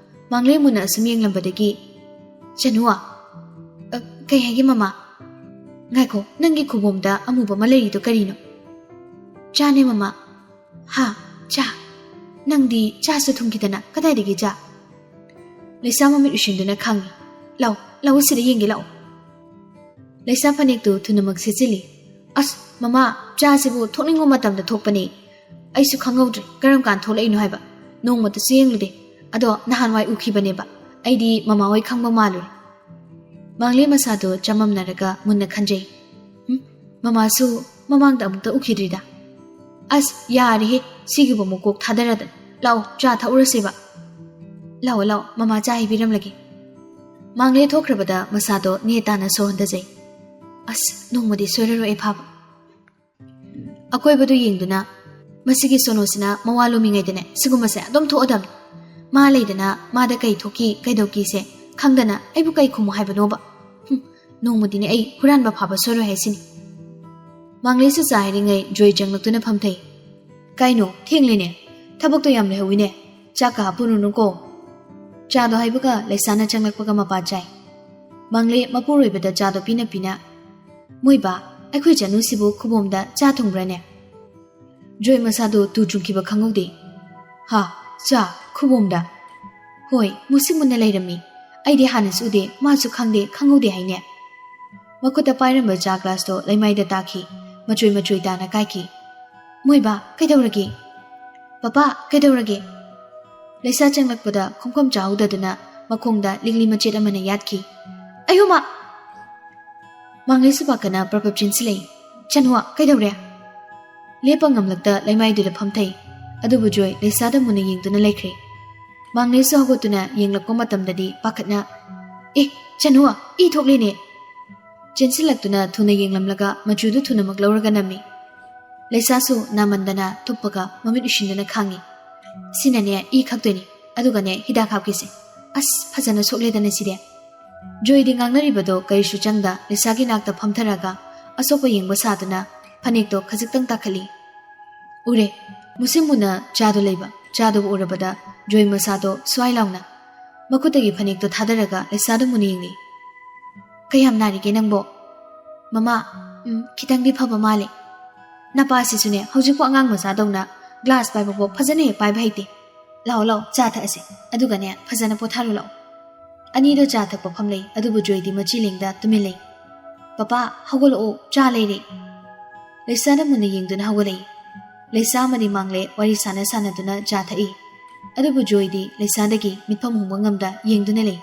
ꯃꯪꯂꯦ ꯃꯨꯟꯅ ꯑꯁꯨꯝ ꯌꯦꯡꯂꯝꯕꯗꯒꯤ, "ꯆꯅꯨꯋꯥ꯫" "ꯑ, ꯀꯩ ꯍꯥꯏꯒꯦ ꯃꯃꯥ?" "ꯉꯥꯏꯈꯣ, ꯅꯪꯒꯤ ꯈꯨꯕꯣꯝꯗ ꯑꯃꯨꯕ ꯑꯃ ꯂꯩꯔꯤꯗꯣ ꯀꯔꯤꯅꯣ?" "ꯆꯥꯅꯦ ꯃꯃꯥ꯫" "ꯍꯥ? ꯆꯥ? ꯅꯪꯗꯤ ꯆꯥꯁꯨ ꯊꯨꯝꯈꯤꯗꯅ ꯀꯗꯥꯏꯗꯒꯤ ꯆꯥ?" ꯂꯩꯁꯥ ꯃꯃꯤꯠ ꯎꯏꯁꯤꯟꯗꯨꯅ ꯈꯥꯡꯉꯤ꯫ "ꯂꯥꯛꯑꯣ, ꯂꯥꯛꯑꯣ, ꯁꯤꯗ ꯌꯦꯡꯒꯦ, ꯂꯥꯛꯑꯣ꯫" ꯂꯩꯁꯥ ꯐꯅꯦꯛꯇꯨ ꯊꯨꯅꯃꯛ ꯁꯦꯠꯆꯤꯜꯂꯤ꯫ "ꯑꯁ, ꯃꯃꯥ, ꯆꯥꯁꯤꯕꯨ ꯊꯣꯛꯅꯤꯡꯕ ꯃꯇꯝꯗ ꯊꯣꯛꯄꯅꯦ꯫ ꯑꯩꯁꯨ ꯈꯪꯍꯧꯗ꯭ꯔꯦ ꯀꯔꯝ ꯀꯥꯟ ꯊꯣꯛꯂꯛꯏꯅꯣ ꯍꯥꯏꯕ꯫ ꯅꯣꯡꯃꯇꯁꯨ ꯌꯦꯡꯂꯨꯗꯦ꯫ ꯑꯗꯣ ꯅꯍꯥꯟꯋꯥꯏ ꯎꯈꯤꯕꯅꯦꯕ꯫ ꯑꯩꯗꯤ ꯃꯃꯥ ꯍꯣꯏ ꯈꯪꯕ ꯃꯥꯜꯂꯨꯔꯦ꯫" ꯃꯥꯡꯂꯦ ꯃꯁꯥꯗꯣ ꯆꯃꯝꯅꯔꯒ ꯃꯨꯟꯅ ꯈꯟꯖꯩ꯫ "ꯍꯨꯝ, ꯃꯃꯥꯁꯨ ꯃꯃꯥꯡꯗ ꯑꯃꯨꯛꯇ ꯎꯈꯤꯗ꯭ꯔꯤꯗ꯫ ꯑꯁ, ꯌꯥꯔꯦꯍꯦ, ꯁꯤꯒꯤꯕꯨ ꯑꯃꯨꯛ ꯀꯣꯛ ꯊꯥꯗꯔꯗꯅ꯫ ꯂꯥꯛꯑꯣ, ꯆꯥ ꯊꯛꯎꯔꯁꯦꯕ꯫ ꯂꯥꯛꯑꯣ, ꯂꯥꯛꯑꯣ, ꯃꯃꯥ ꯆꯥ ꯍꯩꯕꯤꯔꯝꯂꯒꯦ꯫" ꯃꯥꯡꯂꯦ ꯊꯣꯛꯈ꯭ꯔꯕꯗ ꯃꯁꯥꯗꯣ ꯅꯦ ꯇꯥꯅ ꯁꯣꯔ ꯍꯣꯟꯊꯖꯩ꯫ "ꯑꯁ, ꯅꯣꯡꯃꯗꯤ ꯁꯣꯏꯔꯔꯣꯏ ꯑꯩ ꯐꯥꯕ꯫" ꯑꯀꯣꯏꯕꯗꯨ ꯌꯦꯡꯗꯨꯅ, "ꯃꯁꯤꯒꯤ ꯁꯣꯅꯣꯁꯤꯅ ꯃꯋꯥ ꯂꯣꯝꯃꯤꯉꯩꯗꯅꯦ ꯁꯤꯒꯨꯝꯕꯁꯦ ꯑꯗꯨꯝ ꯊꯣꯛꯑꯗꯝꯅꯤ꯫ ꯃꯥ ꯂꯩꯗꯅ ꯃꯥꯗ ꯀꯩ ꯊꯣꯛꯈꯤ ꯀꯩꯗꯧꯈꯤꯁꯦ ꯈꯪꯗꯅ ꯑꯩꯕꯨ ꯀꯩ ꯈꯨꯝꯃꯨ ꯍꯥꯏꯕꯅꯣꯕ? ꯍꯨꯝ, ꯅꯣꯡꯃꯗꯤꯅꯦ ꯑꯩ ꯍꯨꯔꯥꯟꯕ ꯐꯥꯕ ꯁꯣꯏꯔꯣꯏ ꯍꯥꯏꯁꯤꯅꯤ꯫" ꯃꯥꯡꯂꯦꯁꯨ ꯆꯥ ꯍꯩꯔꯤꯉꯩ ꯖꯣꯏ ꯆꯪꯂꯛꯇꯨꯅ ꯐꯝꯊꯩ꯫ "ꯀꯩꯅꯣ, ꯊꯦꯡꯂꯦꯅꯦ? ꯊꯕꯛꯇꯣ ꯌꯥꯝ ꯂꯩꯍꯧꯋꯤꯅꯦ꯫ ꯆꯥꯛꯀ ꯍꯥꯞꯄꯨꯔꯨꯅꯨꯀꯣ꯫" ꯆꯥꯗꯣ ꯍꯥꯏꯕꯒ ꯂꯩꯁꯥꯅ ꯆꯪꯂꯛꯄꯒ ꯃꯄꯥ ꯆꯥꯏ꯫ ꯃꯥꯡꯂꯦ ꯃꯄꯨꯔꯣꯏꯕꯗ ꯆꯥꯗꯣ ꯄꯤꯅ ꯄꯤꯅ, "ꯃꯣꯏꯕꯥ, ꯑꯩꯈꯣꯏ ꯆꯅꯨꯁꯤꯕꯨ ꯈꯨꯕꯣꯝꯗ ꯆꯥ ꯊꯨꯡꯕ꯭ꯔꯥꯅꯦ?" ꯖꯣꯏ ꯃꯁꯥꯗꯣ ꯇꯨ ꯆꯨꯡꯈꯤꯕ ꯈꯪꯍꯧꯗꯦ꯫ "ꯍꯥ? ꯆꯥ? ꯈꯨꯕꯣꯝꯗ?" "ꯍꯣꯏ, ꯃꯨꯁꯤꯛ ꯃꯨꯟꯅ ꯂꯩꯔꯝꯃꯤ꯫ ꯑꯩꯗꯤ ꯍꯥꯟꯅꯁꯨ ꯎꯗꯦ, ꯃꯥꯁꯨ ꯈꯪꯗꯦ, ꯈꯪꯍꯧꯗꯦ ꯍꯥꯏꯅꯦ꯫" ꯃꯈꯨꯠꯇ ꯄꯥꯏꯔꯝꯕ ꯆꯥ ꯒ꯭ꯂꯥꯁꯇꯣ ꯂꯩꯃꯥꯏꯗ ꯇꯥꯈꯤ꯫ ꯃꯆꯣꯏ ꯃꯆꯣꯏ ꯇꯥꯅ ꯀꯥꯏꯈꯤ꯫ "ꯃꯣꯏꯕꯥ, ꯀꯩꯗꯧꯔꯒꯦ? ꯄꯄꯥ, ꯀꯩꯗꯧꯔꯒꯦ?" ꯂꯩꯁꯥ ꯆꯪꯂꯛꯄꯗ ꯈꯣꯡꯐꯝ ꯆꯥꯍꯧꯗꯗꯨꯅ ꯃꯈꯣꯡꯗ ꯂꯤꯛꯂꯤ ꯃꯆꯦꯠ ꯑꯃꯅ ꯌꯥꯠꯈꯤ꯫ "ꯑꯌꯣꯃ!" ꯃꯥꯡꯂꯦꯁꯨ ꯄꯥꯈꯠꯅ ꯄ꯭ꯔꯞ ꯄ꯭ꯔꯞ ꯆꯦꯟꯁꯤꯜꯂꯛꯏ꯫ "ꯆꯅꯨ, ꯀꯩꯗꯧꯔꯦ?" ꯂꯦꯞꯄ ꯉꯝꯂꯛꯇ ꯂꯩꯃꯥꯏꯗꯨꯗ ꯐꯝꯊꯩ꯫ ꯑꯗꯨꯕꯨ ꯖꯣꯏ ꯂꯩꯁꯥꯗ ꯃꯨꯟꯅ ꯌꯦꯡꯗꯨꯅ ꯂꯩꯈ꯭ꯔꯦ꯫ ꯃꯥꯡꯂꯦꯁꯨ ꯍꯧꯒꯠꯇꯨꯅ ꯌꯦꯡꯂꯛꯄ ꯃꯇꯝꯗꯗꯤ ꯄꯥꯈꯠꯅ, "ꯑꯦ, ꯆꯅꯨ, ꯏ ꯊꯣꯛꯂꯦꯅꯦ!" ꯆꯦꯟꯁꯤꯜꯂꯛꯇꯨꯅ ꯊꯨꯅ ꯌꯦꯡꯂꯝꯂꯒ ꯃꯆꯨꯗꯨ ꯊꯨꯅꯃꯛ ꯂꯧꯔꯒ ꯅꯝꯃꯤ꯫ ꯂꯩꯁꯥꯁꯨ ꯅꯥꯃꯟꯗꯅ ꯊꯨꯞꯄꯒ ꯃꯃꯤꯠ ꯎꯏꯁꯤꯟꯗꯨꯅ ꯈꯥꯡꯉꯤ꯫ "ꯁꯤꯅꯅꯦ ꯏ ꯈꯛꯇꯣꯏꯅꯤ, ꯑꯗꯨꯒꯅꯦ ꯍꯤꯗꯥꯛ ꯍꯥꯞꯀꯦꯁꯦ꯫ ꯑꯁ, ꯐꯖꯅ ꯁꯣꯛꯂꯦꯗꯅ ꯁꯤꯗꯤ꯫" ꯖꯣꯏꯗꯤ ꯉꯥꯡꯅꯔꯤꯕꯗꯣ ꯀꯔꯤꯁꯨ ꯆꯪꯗ ꯂꯩꯁꯥꯒꯤ ꯅꯥꯛꯇ ꯐꯝꯊꯔꯒ ꯑꯁꯣꯛꯄ ꯌꯦꯡꯕ ꯁꯥꯗꯨꯅ ꯐꯅꯦꯛꯇꯣ ꯈꯖꯤꯛꯇꯪ ꯇꯥꯈꯠꯂꯤ꯫ ꯎꯔꯦ, ꯃꯨꯁꯤꯟ ꯃꯨꯅ ꯆꯥꯗꯣ ꯂꯩꯕ꯫ ꯆꯥꯗꯨꯕꯨ ꯎꯔꯕꯗ ꯖꯣꯏ ꯃꯁꯥꯗꯣ ꯁ꯭ꯋꯥꯏ ꯂꯥꯎꯅ ꯃꯈꯨꯠꯇꯒꯤ ꯐꯅꯦꯛꯇꯣ ꯊꯥꯗꯔꯒ ꯂꯩꯁꯥꯗꯨ ꯃꯨꯟꯅ ꯌꯦꯡꯂꯤ꯫ "ꯀꯌꯥꯝ ꯅꯥꯔꯤꯒꯦ ꯅꯪꯕꯣ?" "ꯃꯃꯥ, ꯎꯝ, ꯈꯤꯇꯪꯗꯤ ꯐꯕ ꯃꯥꯜꯂꯦ꯫" "ꯅꯄꯥꯁꯤꯁꯨꯅꯦ, ꯍꯧꯖꯤꯛꯄꯨ ꯑꯉꯥꯡ ꯃꯆꯥꯗꯧꯅ ꯒ꯭ꯂꯥꯁ ꯄꯥꯏꯕꯐꯥꯎ ꯐꯖꯅ ꯍꯦꯛ ꯄꯥꯏꯕ ꯍꯩꯇꯦ꯫ ꯂꯥꯛꯑꯣ, ꯂꯥꯛꯑꯣ, ꯆꯥ ꯊꯛꯑꯁꯦ, ꯑꯗꯨꯒꯅꯦ ꯐꯖꯅ ꯄꯣꯊꯥꯔꯨ ꯂꯥꯛꯑꯣ꯫" ꯑꯅꯤꯗꯣ ꯆꯥ ꯊꯛꯄ ꯐꯝꯂꯩ, ꯑꯗꯨꯕꯨ ꯖꯣꯏꯗꯤ ꯃꯆꯤ ꯂꯦꯡꯗ ꯇꯨꯃꯤꯟ ꯂꯩ꯫ "ꯄꯄꯥ, ꯍꯧꯒꯠꯂꯛꯑꯣ, ꯆꯥ ꯂꯩꯔꯦ꯫" ꯂꯩꯁꯥꯅ ꯃꯨꯟꯅ ꯌꯦꯡꯗꯨꯅ ꯍꯧꯒꯠꯂꯛꯏ꯫ ꯂꯩꯁꯥ ꯑꯃꯗꯤ ꯃꯥꯡꯂꯦ ꯋꯥꯔꯤ ꯁꯥꯟꯅ ꯁꯥꯟꯅꯗꯨꯅ ꯆꯥ ꯊꯛꯏ꯫ ꯑꯗꯨꯕꯨ ꯖꯣꯏꯗꯤ ꯂꯩꯁꯥꯗꯒꯤ ꯃꯤꯠꯐꯝ ꯍꯣꯡꯕ ꯉꯝꯗ ꯌꯦꯡꯗꯨꯅ ꯂꯩ꯫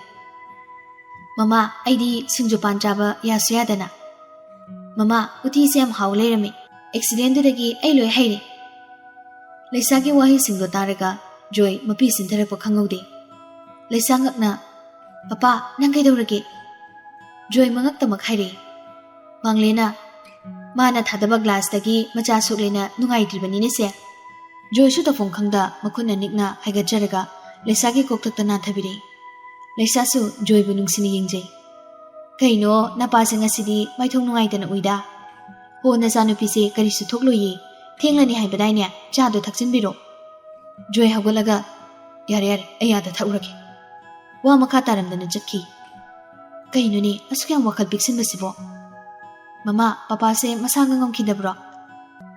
"ꯃꯃꯥ, ꯑꯩꯗꯤ ꯁꯤꯡꯖꯨ ꯄꯥꯟ ꯆꯥꯕ ꯌꯥꯁꯨ ꯌꯥꯗꯅ꯫ ꯃꯃꯥ, ꯎꯇꯤꯁꯦ ꯌꯥꯝ ꯍꯥꯎ ꯂꯩꯔꯝꯃꯤ꯫ ꯑꯦꯛꯁꯤꯗꯦꯟꯗꯨꯗꯒꯤ ꯑꯩ ꯂꯣꯏ ꯍꯩꯔꯦ꯫" ꯂꯩꯁꯥꯒꯤ ꯋꯥꯍꯩꯁꯤꯡꯗꯣ ꯇꯥꯔꯒ ꯖꯣꯏ ꯃꯄꯤ ꯁꯤꯟꯊꯔꯛꯄ ꯈꯪꯍꯧꯗꯦ꯫ ꯂꯩꯁꯥ ꯉꯛꯅ, "ꯄꯄꯥ, ꯅꯪ ꯀꯩꯗꯧꯔꯒꯦ?" ꯖꯣꯏ ꯃꯉꯛꯇꯃꯛ ꯍꯥꯏꯔꯛꯏ꯫ ꯃꯥꯡꯂꯦꯅ, "ꯃꯥꯅ ꯊꯥꯗꯕ ꯒ꯭ꯂꯥꯁꯇꯒꯤ ꯃꯆꯥ ꯁꯣꯛꯂꯦꯅ ꯅꯨꯡꯉꯥꯏꯇ꯭ꯔꯤꯕꯅꯤꯅꯦ ꯁꯦ꯫" ꯖꯣꯏꯁꯨ ꯇꯧꯐꯝ ꯈꯪꯗ ꯃꯈꯨꯠꯅ ꯅꯤꯛꯅ ꯍꯥꯏꯒꯠꯆꯔꯒ ꯂꯩꯁꯥꯒꯤ ꯀꯣꯛꯊꯛꯇ ꯅꯥꯟꯊꯕꯤꯔꯛꯏ꯫ ꯂꯩꯁꯥꯁꯨ ꯖꯣꯏꯕꯨ ꯅꯨꯡꯁꯤꯅ ꯌꯦꯡꯖꯩ꯫ "ꯀꯩꯅꯣ, ꯅꯄꯥꯁꯦ ꯉꯁꯤꯗꯤ ꯃꯥꯏꯊꯣꯡ ꯅꯨꯡꯉꯥꯏꯇꯅ ꯎꯏꯗ? ꯍꯣ, ꯅꯆꯥꯅꯨꯄꯤꯁꯦ ꯀꯔꯤꯁꯨ ꯊꯣꯛꯂꯣꯏꯌꯦ, ꯊꯦꯡꯂꯅꯤ ꯍꯥꯏꯕꯗꯥꯏꯅꯦ, ꯆꯥꯗꯣ ꯊꯛꯆꯤꯟꯕꯤꯔꯣ꯫" ꯖꯣꯏ ꯍꯧꯒꯠꯂꯒ, "ꯌꯥꯔꯦ, ꯌꯥꯔꯦ, ꯑꯩ ꯑꯥꯗ ꯊꯛꯎꯔꯒꯦ꯫" ꯋꯥ ꯃꯈꯥ ꯇꯥꯔꯝꯗꯅ ꯆꯠꯈꯤ꯫ "ꯀꯩꯅꯣꯅꯦ, ꯑꯁꯨꯛ ꯌꯥꯝ ꯋꯥꯈꯜ ꯄꯤꯛꯁꯤꯟꯕꯁꯤꯕꯣ? ꯃꯃꯥ, ꯄꯄꯥꯁꯦ ꯃꯁꯥ ꯉꯝꯈꯤꯗꯕ꯭ꯔꯣ?"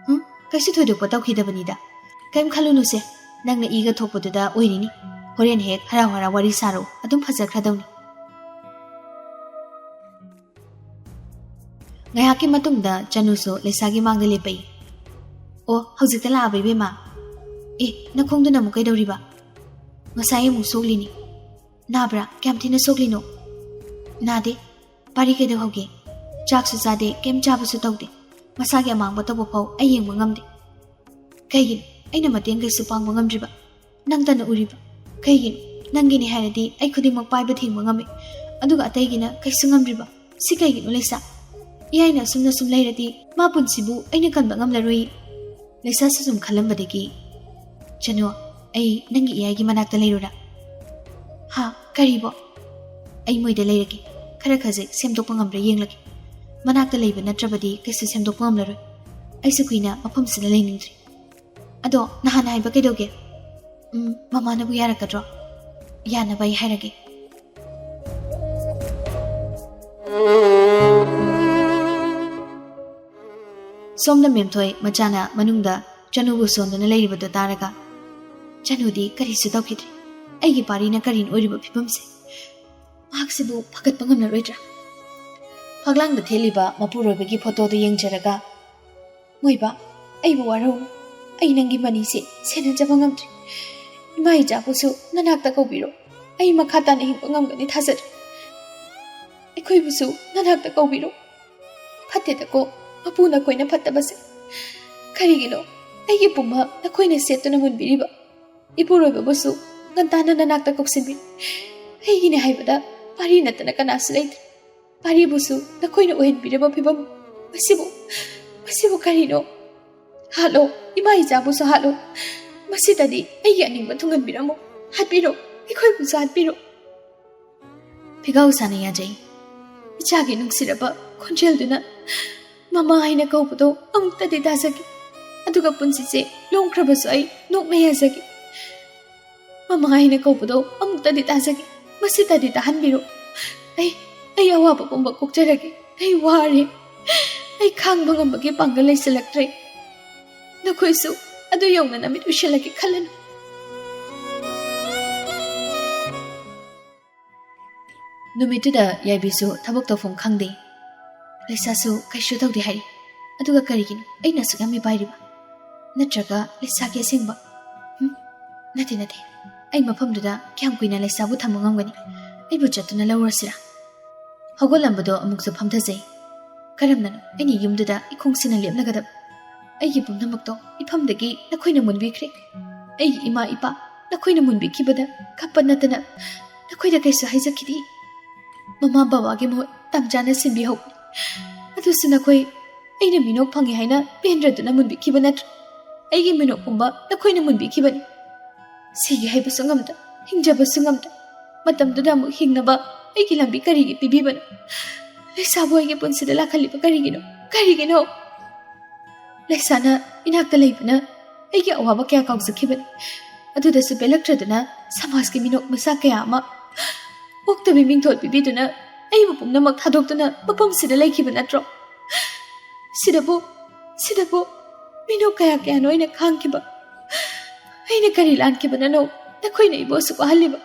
"ꯍꯨꯝ, ꯀꯩꯁꯨ ꯊꯣꯏꯗꯣꯛꯄ ꯇꯧꯈꯤꯗꯕꯅꯤꯗ꯫ ꯀꯩꯝ ꯈꯜꯂꯨꯅꯨꯁꯦ, ꯅꯪꯅ ꯏꯒ ꯊꯣꯛꯄꯗꯨꯗ ꯑꯣꯏꯔꯤꯅꯤ꯫ ꯍꯣꯔꯦꯟ ꯍꯦꯛ ꯍꯔꯥꯎ ꯍꯔꯥꯎ ꯋꯥꯔꯤ ꯁꯥꯔꯣ, ꯑꯗꯨꯝ ꯐꯖꯈ꯭ꯔꯗꯧꯅꯤ꯫" ꯉꯥꯏꯍꯥꯛꯀꯤ ꯃꯇꯨꯡꯗ ꯆꯅꯨꯁꯨ ꯂꯩꯁꯥꯒꯤ ꯃꯥꯡꯗ ꯂꯦꯞꯄꯛꯏ꯫ "ꯑꯣ, ꯍꯧꯖꯤꯛꯇ ꯂꯥꯛꯑꯕ ꯏꯕꯦꯝꯃ? ꯑꯦ, ꯅꯈꯣꯡꯗꯨꯅ ꯑꯃꯨꯛ ꯀꯩꯗꯧꯔꯤꯕ? ꯉꯁꯥꯏ ꯑꯃꯨꯛ ꯁꯣꯛꯂꯤꯅꯤ꯫ ꯅꯥꯕ꯭ꯔꯥ? ꯀꯌꯥꯝ ꯊꯤꯅ ꯁꯣꯛꯂꯤꯅꯣ?" "ꯅꯥꯗꯦ꯫ ꯄꯥꯔꯤ ꯀꯩꯗꯧꯍꯧꯒꯦ? ꯆꯥꯛꯁꯨ ꯆꯥꯗꯦ, ꯀꯩꯝ ꯆꯥꯕꯁꯨ ꯇꯧꯗꯦ꯫ ꯃꯁꯥꯒꯤ ꯑꯃꯥꯡꯕ ꯇꯧꯕ ꯐꯥꯎ ꯑꯩ ꯌꯦꯡꯕ ꯉꯝꯗꯦ꯫ ꯀꯩꯒꯤꯅꯣ ꯑꯩꯅ ꯃꯇꯦꯡ ꯀꯩꯁꯨ ꯄꯥꯡꯕ ꯉꯝꯗ꯭ꯔꯤꯕ? ꯅꯪꯇꯅ ꯎꯔꯤꯕ? ꯀꯩꯒꯤꯅꯣ? ꯅꯪꯒꯤꯅꯤ ꯍꯥꯏꯔꯗꯤ ꯑꯩ ꯈꯨꯗꯤꯡꯃꯛ ꯄꯥꯏꯕ ꯊꯦꯡꯕ ꯉꯝꯃꯤ, ꯑꯗꯨꯒ ꯑꯇꯩꯒꯤꯅ ꯀꯩꯁꯨ ꯉꯝꯗ꯭ꯔꯤꯕ? ꯁꯤ ꯀꯩꯒꯤꯅꯣ, ꯂꯩꯁꯥ? ꯏꯌꯥꯏꯅ ꯑꯁꯨꯝꯅ ꯁꯨꯝ ꯂꯩꯔꯗꯤ ꯃꯥ ꯄꯨꯟꯁꯤꯕꯨ ꯑꯩꯅ ꯀꯟꯕ ꯉꯝꯂꯔꯣꯏ꯫" ꯂꯩꯁꯥꯁꯨ ꯁꯨꯝ ꯈꯜꯂꯝꯕꯗꯒꯤ, "ꯆꯅꯨ, ꯑꯩ ꯅꯪꯒꯤ ꯏꯌꯥꯏꯒꯤ ꯃꯅꯥꯛꯇ ꯂꯩꯔꯨꯔꯥ?" "ꯍꯥ? ꯀꯔꯤꯕꯣ?" "ꯑꯩ ꯃꯣꯏꯗ ꯂꯩꯔꯒꯦ꯫ ꯈꯔ ꯈꯖꯤꯛ ꯁꯦꯝꯗꯣꯛꯄ ꯉꯝꯕ꯭ꯔꯥ ꯌꯦꯡꯂꯒꯦ꯫ ꯃꯅꯥꯛꯇ ꯂꯩꯕ ꯅꯠꯇ꯭ꯔꯕꯗꯤ ꯀꯩꯁꯨ ꯁꯦꯝꯗꯣꯛꯄ ꯉꯝꯂꯔꯣꯏ꯫ ꯑꯩꯁꯨ ꯀꯨꯏꯅ ꯃꯐꯝꯁꯤꯗ ꯂꯩꯅꯤꯡꯗ꯭ꯔꯤ꯫ ꯑꯗꯣ ꯅꯍꯥꯟ ꯍꯥꯏꯕ ꯀꯩꯗꯧꯒꯦ? ꯎꯝ, ꯃꯃꯥꯅꯕꯨ ꯌꯥꯔꯛꯀꯗ꯭ꯔꯣ? ꯌꯥꯅꯕ ꯑꯩ ꯍꯥꯏꯔꯒꯦ꯫" ꯁꯣꯝꯗ ꯃꯦꯝꯊꯣꯏ ꯃꯆꯥꯅ ꯃꯅꯨꯡꯗ ꯆꯅꯨꯕꯨ ꯁꯣꯟꯗꯨꯅ ꯂꯩꯔꯤꯕꯗꯨ ꯇꯥꯔꯒ, "ꯆꯅꯨꯗꯤ ꯀꯔꯤꯁꯨ ꯇꯧꯈꯤꯗ꯭ꯔꯦ꯫ ꯑꯩꯒꯤ ꯄꯥꯔꯤꯅ ꯀꯔꯤꯅꯣ ꯑꯣꯏꯔꯤꯕ ꯐꯤꯕꯝꯁꯦ? ꯃꯍꯥꯛꯁꯤꯕꯨ ꯐꯒꯠꯄ ꯉꯝꯂꯔꯣꯏꯗ꯭ꯔꯥ?" ꯐꯛꯂꯥꯡꯗ ꯊꯦꯠꯂꯤꯕ ꯃꯄꯨꯔꯣꯏꯕꯒꯤ ꯐꯣꯇꯣꯗꯨ ꯌꯦꯡꯖꯔꯒ, ꯃꯣꯏꯕ, ꯑꯩꯕꯨ ꯋꯥꯔꯧꯅꯨ꯫ ꯑꯩ ꯅꯪꯒꯤ ꯃꯅꯤꯁꯦ ꯁꯦꯟꯅꯖꯕ ꯉꯝꯗ꯭ꯔꯦ꯫ ꯏꯃꯥ ꯏꯆꯥꯕꯨꯁꯨ ꯅꯅꯥꯛꯇ ꯀꯧꯕꯤꯔꯣ꯫ ꯑꯩ ꯃꯈꯥ ꯇꯥꯅ ꯍꯤꯡꯕ ꯉꯝꯒꯅꯤ ꯊꯥꯖꯗ꯭ꯔꯦ꯫ ꯑꯩꯈꯣꯏꯕꯨꯁꯨ ꯅꯅꯥꯛꯇ ꯀꯧꯕꯤꯔꯣ꯫ ꯐꯠꯇꯦꯗꯀꯣ, ꯃꯄꯨ ꯅꯈꯣꯏꯅ ꯐꯠꯇꯕꯁꯦ꯫ ꯀꯔꯤꯒꯤꯅꯣ ꯑꯩꯒꯤ ꯄꯨꯝꯕ ꯅꯈꯣꯏꯅ ꯁꯦꯠꯇꯨꯅ ꯃꯨꯟꯕꯤꯔꯤꯕ? ꯏꯄꯨꯔꯣꯏꯕꯕꯨꯁꯨ ꯉꯟꯇꯥꯅ ꯅꯅꯥꯛꯇ ꯀꯧꯁꯤꯟꯕꯤꯔꯣ꯫ ꯑꯩꯒꯤꯅꯦ ꯍꯥꯏꯕꯗ ꯄꯥꯔꯤ ꯅꯠꯇꯅ ꯀꯅꯥꯁꯨ ꯂꯩꯇ꯭ꯔꯦ꯫ ꯄꯥꯔꯤꯕꯨꯁꯨ ꯅꯈꯣꯏꯅ ꯑꯣꯏꯍꯟꯕꯤꯔꯕ ꯐꯤꯕꯝ꯫ ꯃꯁꯤꯕꯨ, ꯃꯁꯤꯕꯨ ꯀꯔꯤꯅꯣ? ꯍꯥꯠꯂꯣ, ꯏꯃꯥ ꯏꯆꯥꯕꯨꯁꯨ ꯍꯥꯠꯂꯣ꯫ ꯃꯁꯤꯗꯗꯤ ꯑꯩꯒꯤ ꯑꯅꯤꯡꯕ ꯊꯨꯡꯍꯟꯕꯤꯔꯝꯃꯣ꯫ ꯍꯥꯠꯄꯤꯔꯣ, ꯑꯩꯈꯣꯏꯕꯨꯁꯨ ꯍꯥꯠꯄꯤꯔꯣ꯫ ꯐꯤꯒꯥꯎ ꯁꯥꯅ ꯌꯥꯖꯩ꯫ ꯏꯆꯥꯒꯤ ꯅꯨꯡꯁꯤꯔꯕ ꯈꯣꯟꯖꯦꯜꯗꯨꯅ ꯃꯃꯥ ꯍꯥꯏꯅ ꯀꯧꯕꯗꯣ ꯑꯃꯨꯛꯇꯗꯤ ꯇꯥꯖꯒꯦ꯫ ꯑꯗꯨꯒ ꯄꯨꯟꯁꯤꯁꯦ ꯂꯣꯝꯈ꯭ꯔꯕꯁꯨ ꯑꯩ ꯅꯣꯛꯅ ꯌꯥꯖꯒꯦ꯫ ꯃꯃꯥ ꯍꯥꯏꯅ ꯀꯧꯕꯗꯣ ꯑꯃꯨꯛꯇꯗꯤ ꯇꯥꯖꯒꯦ꯫ ꯃꯁꯤꯇꯗꯤ ꯇꯥꯍꯟꯕꯤꯔꯣ꯫ ꯑꯩ, ꯑꯩ ꯑꯋꯥꯕ ꯄꯨꯝꯕ ꯀꯣꯛꯆꯔꯒꯦ꯫ ꯑꯩ ꯋꯥꯔꯦ꯫ ꯑꯩ ꯈꯥꯡꯕ ꯉꯝꯕꯒꯤ ꯄꯥꯡꯒꯜ ꯂꯩꯁꯤꯜꯂꯛꯇ꯭ꯔꯦ꯫ ꯅꯈꯣꯏꯁꯨ ꯑꯗꯨ ꯌꯧꯅ ꯅꯃꯤꯠ ꯎꯏꯁꯤꯜꯂꯒꯦ ꯈꯜꯂꯅꯨ꯫ ꯅꯨꯃꯤꯠꯇꯨꯗ ꯌꯥꯏꯕꯤꯁꯨ ꯊꯕꯛ ꯇꯧꯐꯝ ꯈꯪꯗꯦ꯫ ꯂꯩꯁꯥꯁꯨ ꯀꯩꯁꯨ ꯇꯧꯗꯦ ꯍꯥꯏꯔꯤ꯫ ꯑꯗꯨꯒ ꯀꯔꯤꯒꯤꯅꯣ ꯑꯩꯅ ꯑꯁꯨꯛ ꯌꯥꯝ ꯃꯤꯄꯥꯏꯔꯤꯕ? ꯅꯠꯇ꯭ꯔꯒ ꯂꯩꯁꯥꯒꯤ ꯑꯁꯦꯡꯕ? ꯍꯨꯝ? ꯅꯠꯇꯦ, ꯅꯠꯇꯦ꯫ ꯑꯩ ꯃꯐꯝꯗꯨꯗ ꯀꯌꯥꯝ ꯀꯨꯏꯅ ꯂꯩꯁꯥꯕꯨ ꯊꯝꯕ ꯉꯝꯒꯅꯤ? ꯑꯩꯕꯨ ꯆꯠꯇꯨꯅ ꯂꯧꯔꯁꯤꯔꯥ? ꯍꯧꯒꯠꯂꯝꯕꯗꯣ ꯑꯃꯨꯛꯁꯨ ꯐꯝꯊꯖꯩ꯫ ꯀꯔꯝꯅꯅꯣ ꯑꯩꯅ ꯌꯨꯝꯗꯨꯗ ꯏꯈꯣꯡꯁꯤꯅ ꯂꯦꯞꯅꯒꯗꯕ? ꯑꯩꯒꯤ ꯄꯨꯝꯅꯃꯛꯇꯣ ꯏꯐꯝꯗꯒꯤ ꯅꯈꯣꯏꯅ ꯃꯨꯟꯕꯤꯈ꯭ꯔꯦ꯫ ꯑꯩꯒꯤ ꯏꯃꯥ ꯏꯄꯥ ꯅꯈꯣꯏꯅ ꯃꯨꯟꯕꯤꯈꯤꯕꯗ ꯀꯞꯄ ꯅꯠꯇꯅ ꯅꯈꯣꯏꯗ ꯀꯩꯁꯨ ꯍꯥꯏꯖꯈꯤꯗꯦ꯫ ꯃꯃꯥ ꯕꯕꯥꯒꯤ ꯃꯍꯨꯠ ꯇꯝꯆꯥꯅ ꯁꯤꯟꯕꯤꯍꯧꯕꯅꯤ꯫ ꯑꯗꯨꯁꯨ ꯅꯈꯣꯏ ꯑꯩꯅ ꯃꯤꯅꯣꯛ ꯐꯪꯉꯦ ꯍꯥꯏꯅ ꯄꯦꯟꯗ꯭ꯔꯗꯨꯅ ꯃꯨꯟꯕꯤꯈꯤꯕ ꯅꯠꯇ꯭ꯔꯣ? ꯑꯩꯒꯤ ꯃꯤꯅꯣꯛ ꯄꯨꯝꯕ ꯅꯈꯣꯏꯅ ꯃꯨꯟꯕꯤꯈꯤꯕꯅꯤ꯫ ꯁꯤꯒꯦ ꯍꯥꯏꯕꯁꯨ ꯉꯝꯗ, ꯍꯤꯡꯖꯕꯁꯨ ꯉꯝꯗ, ꯃꯇꯝꯗꯨꯗ ꯑꯃꯨꯛ ꯍꯤꯡꯅꯕ ꯑꯩꯒꯤ ꯂꯝꯕꯤ ꯀꯔꯤꯒꯤ ꯄꯤꯕꯤꯕꯅꯣ? ꯂꯩꯁꯥꯕꯨ ꯑꯩꯒꯤ ꯄꯨꯟꯁꯤꯗ ꯂꯥꯛꯍꯜꯂꯤꯕ ꯀꯔꯤꯒꯤꯅꯣ? ꯀꯔꯤꯒꯤꯅꯣ? ꯂꯩꯁꯥꯅ ꯏꯅꯥꯛꯇ ꯂꯩꯕꯅ ꯑꯩꯒꯤ ꯑꯋꯥꯕ ꯀꯌꯥ ꯀꯥꯎꯖꯈꯤꯕꯅꯤ꯫ ꯑꯗꯨꯗꯁꯨ ꯄꯦꯜꯂꯛꯇ꯭ꯔꯗꯨꯅ ꯁꯃꯥꯖꯀꯤ ꯃꯤꯅꯣꯛ ꯃꯆꯥ ꯀꯌꯥ ꯑꯃ ꯑꯣꯛꯇꯕꯤ ꯃꯤꯡꯊꯣꯜ ꯄꯤꯕꯤꯗꯨꯅ ꯑꯩꯕꯨ ꯄꯨꯝꯅꯃꯛ ꯊꯥꯗꯣꯛꯇꯨꯅ ꯃꯐꯝꯁꯤꯗ ꯂꯩꯈꯤꯕ ꯅꯠꯇ꯭ꯔꯣ? ꯁꯤꯗꯕꯨ, ꯁꯤꯗꯕꯨ ꯃꯤꯅꯣꯛ ꯀꯌꯥ ꯀꯌꯥꯅꯣ ꯑꯩꯅ ꯈꯥꯡꯈꯤꯕ꯫ ꯑꯩꯅ ꯀꯔꯤ ꯂꯥꯟꯈꯤꯕꯅꯅꯣ ꯅꯈꯣꯏꯅ ꯑꯩꯕꯨ ꯑꯁꯨꯛ ꯋꯥꯍꯜꯂꯤꯕ?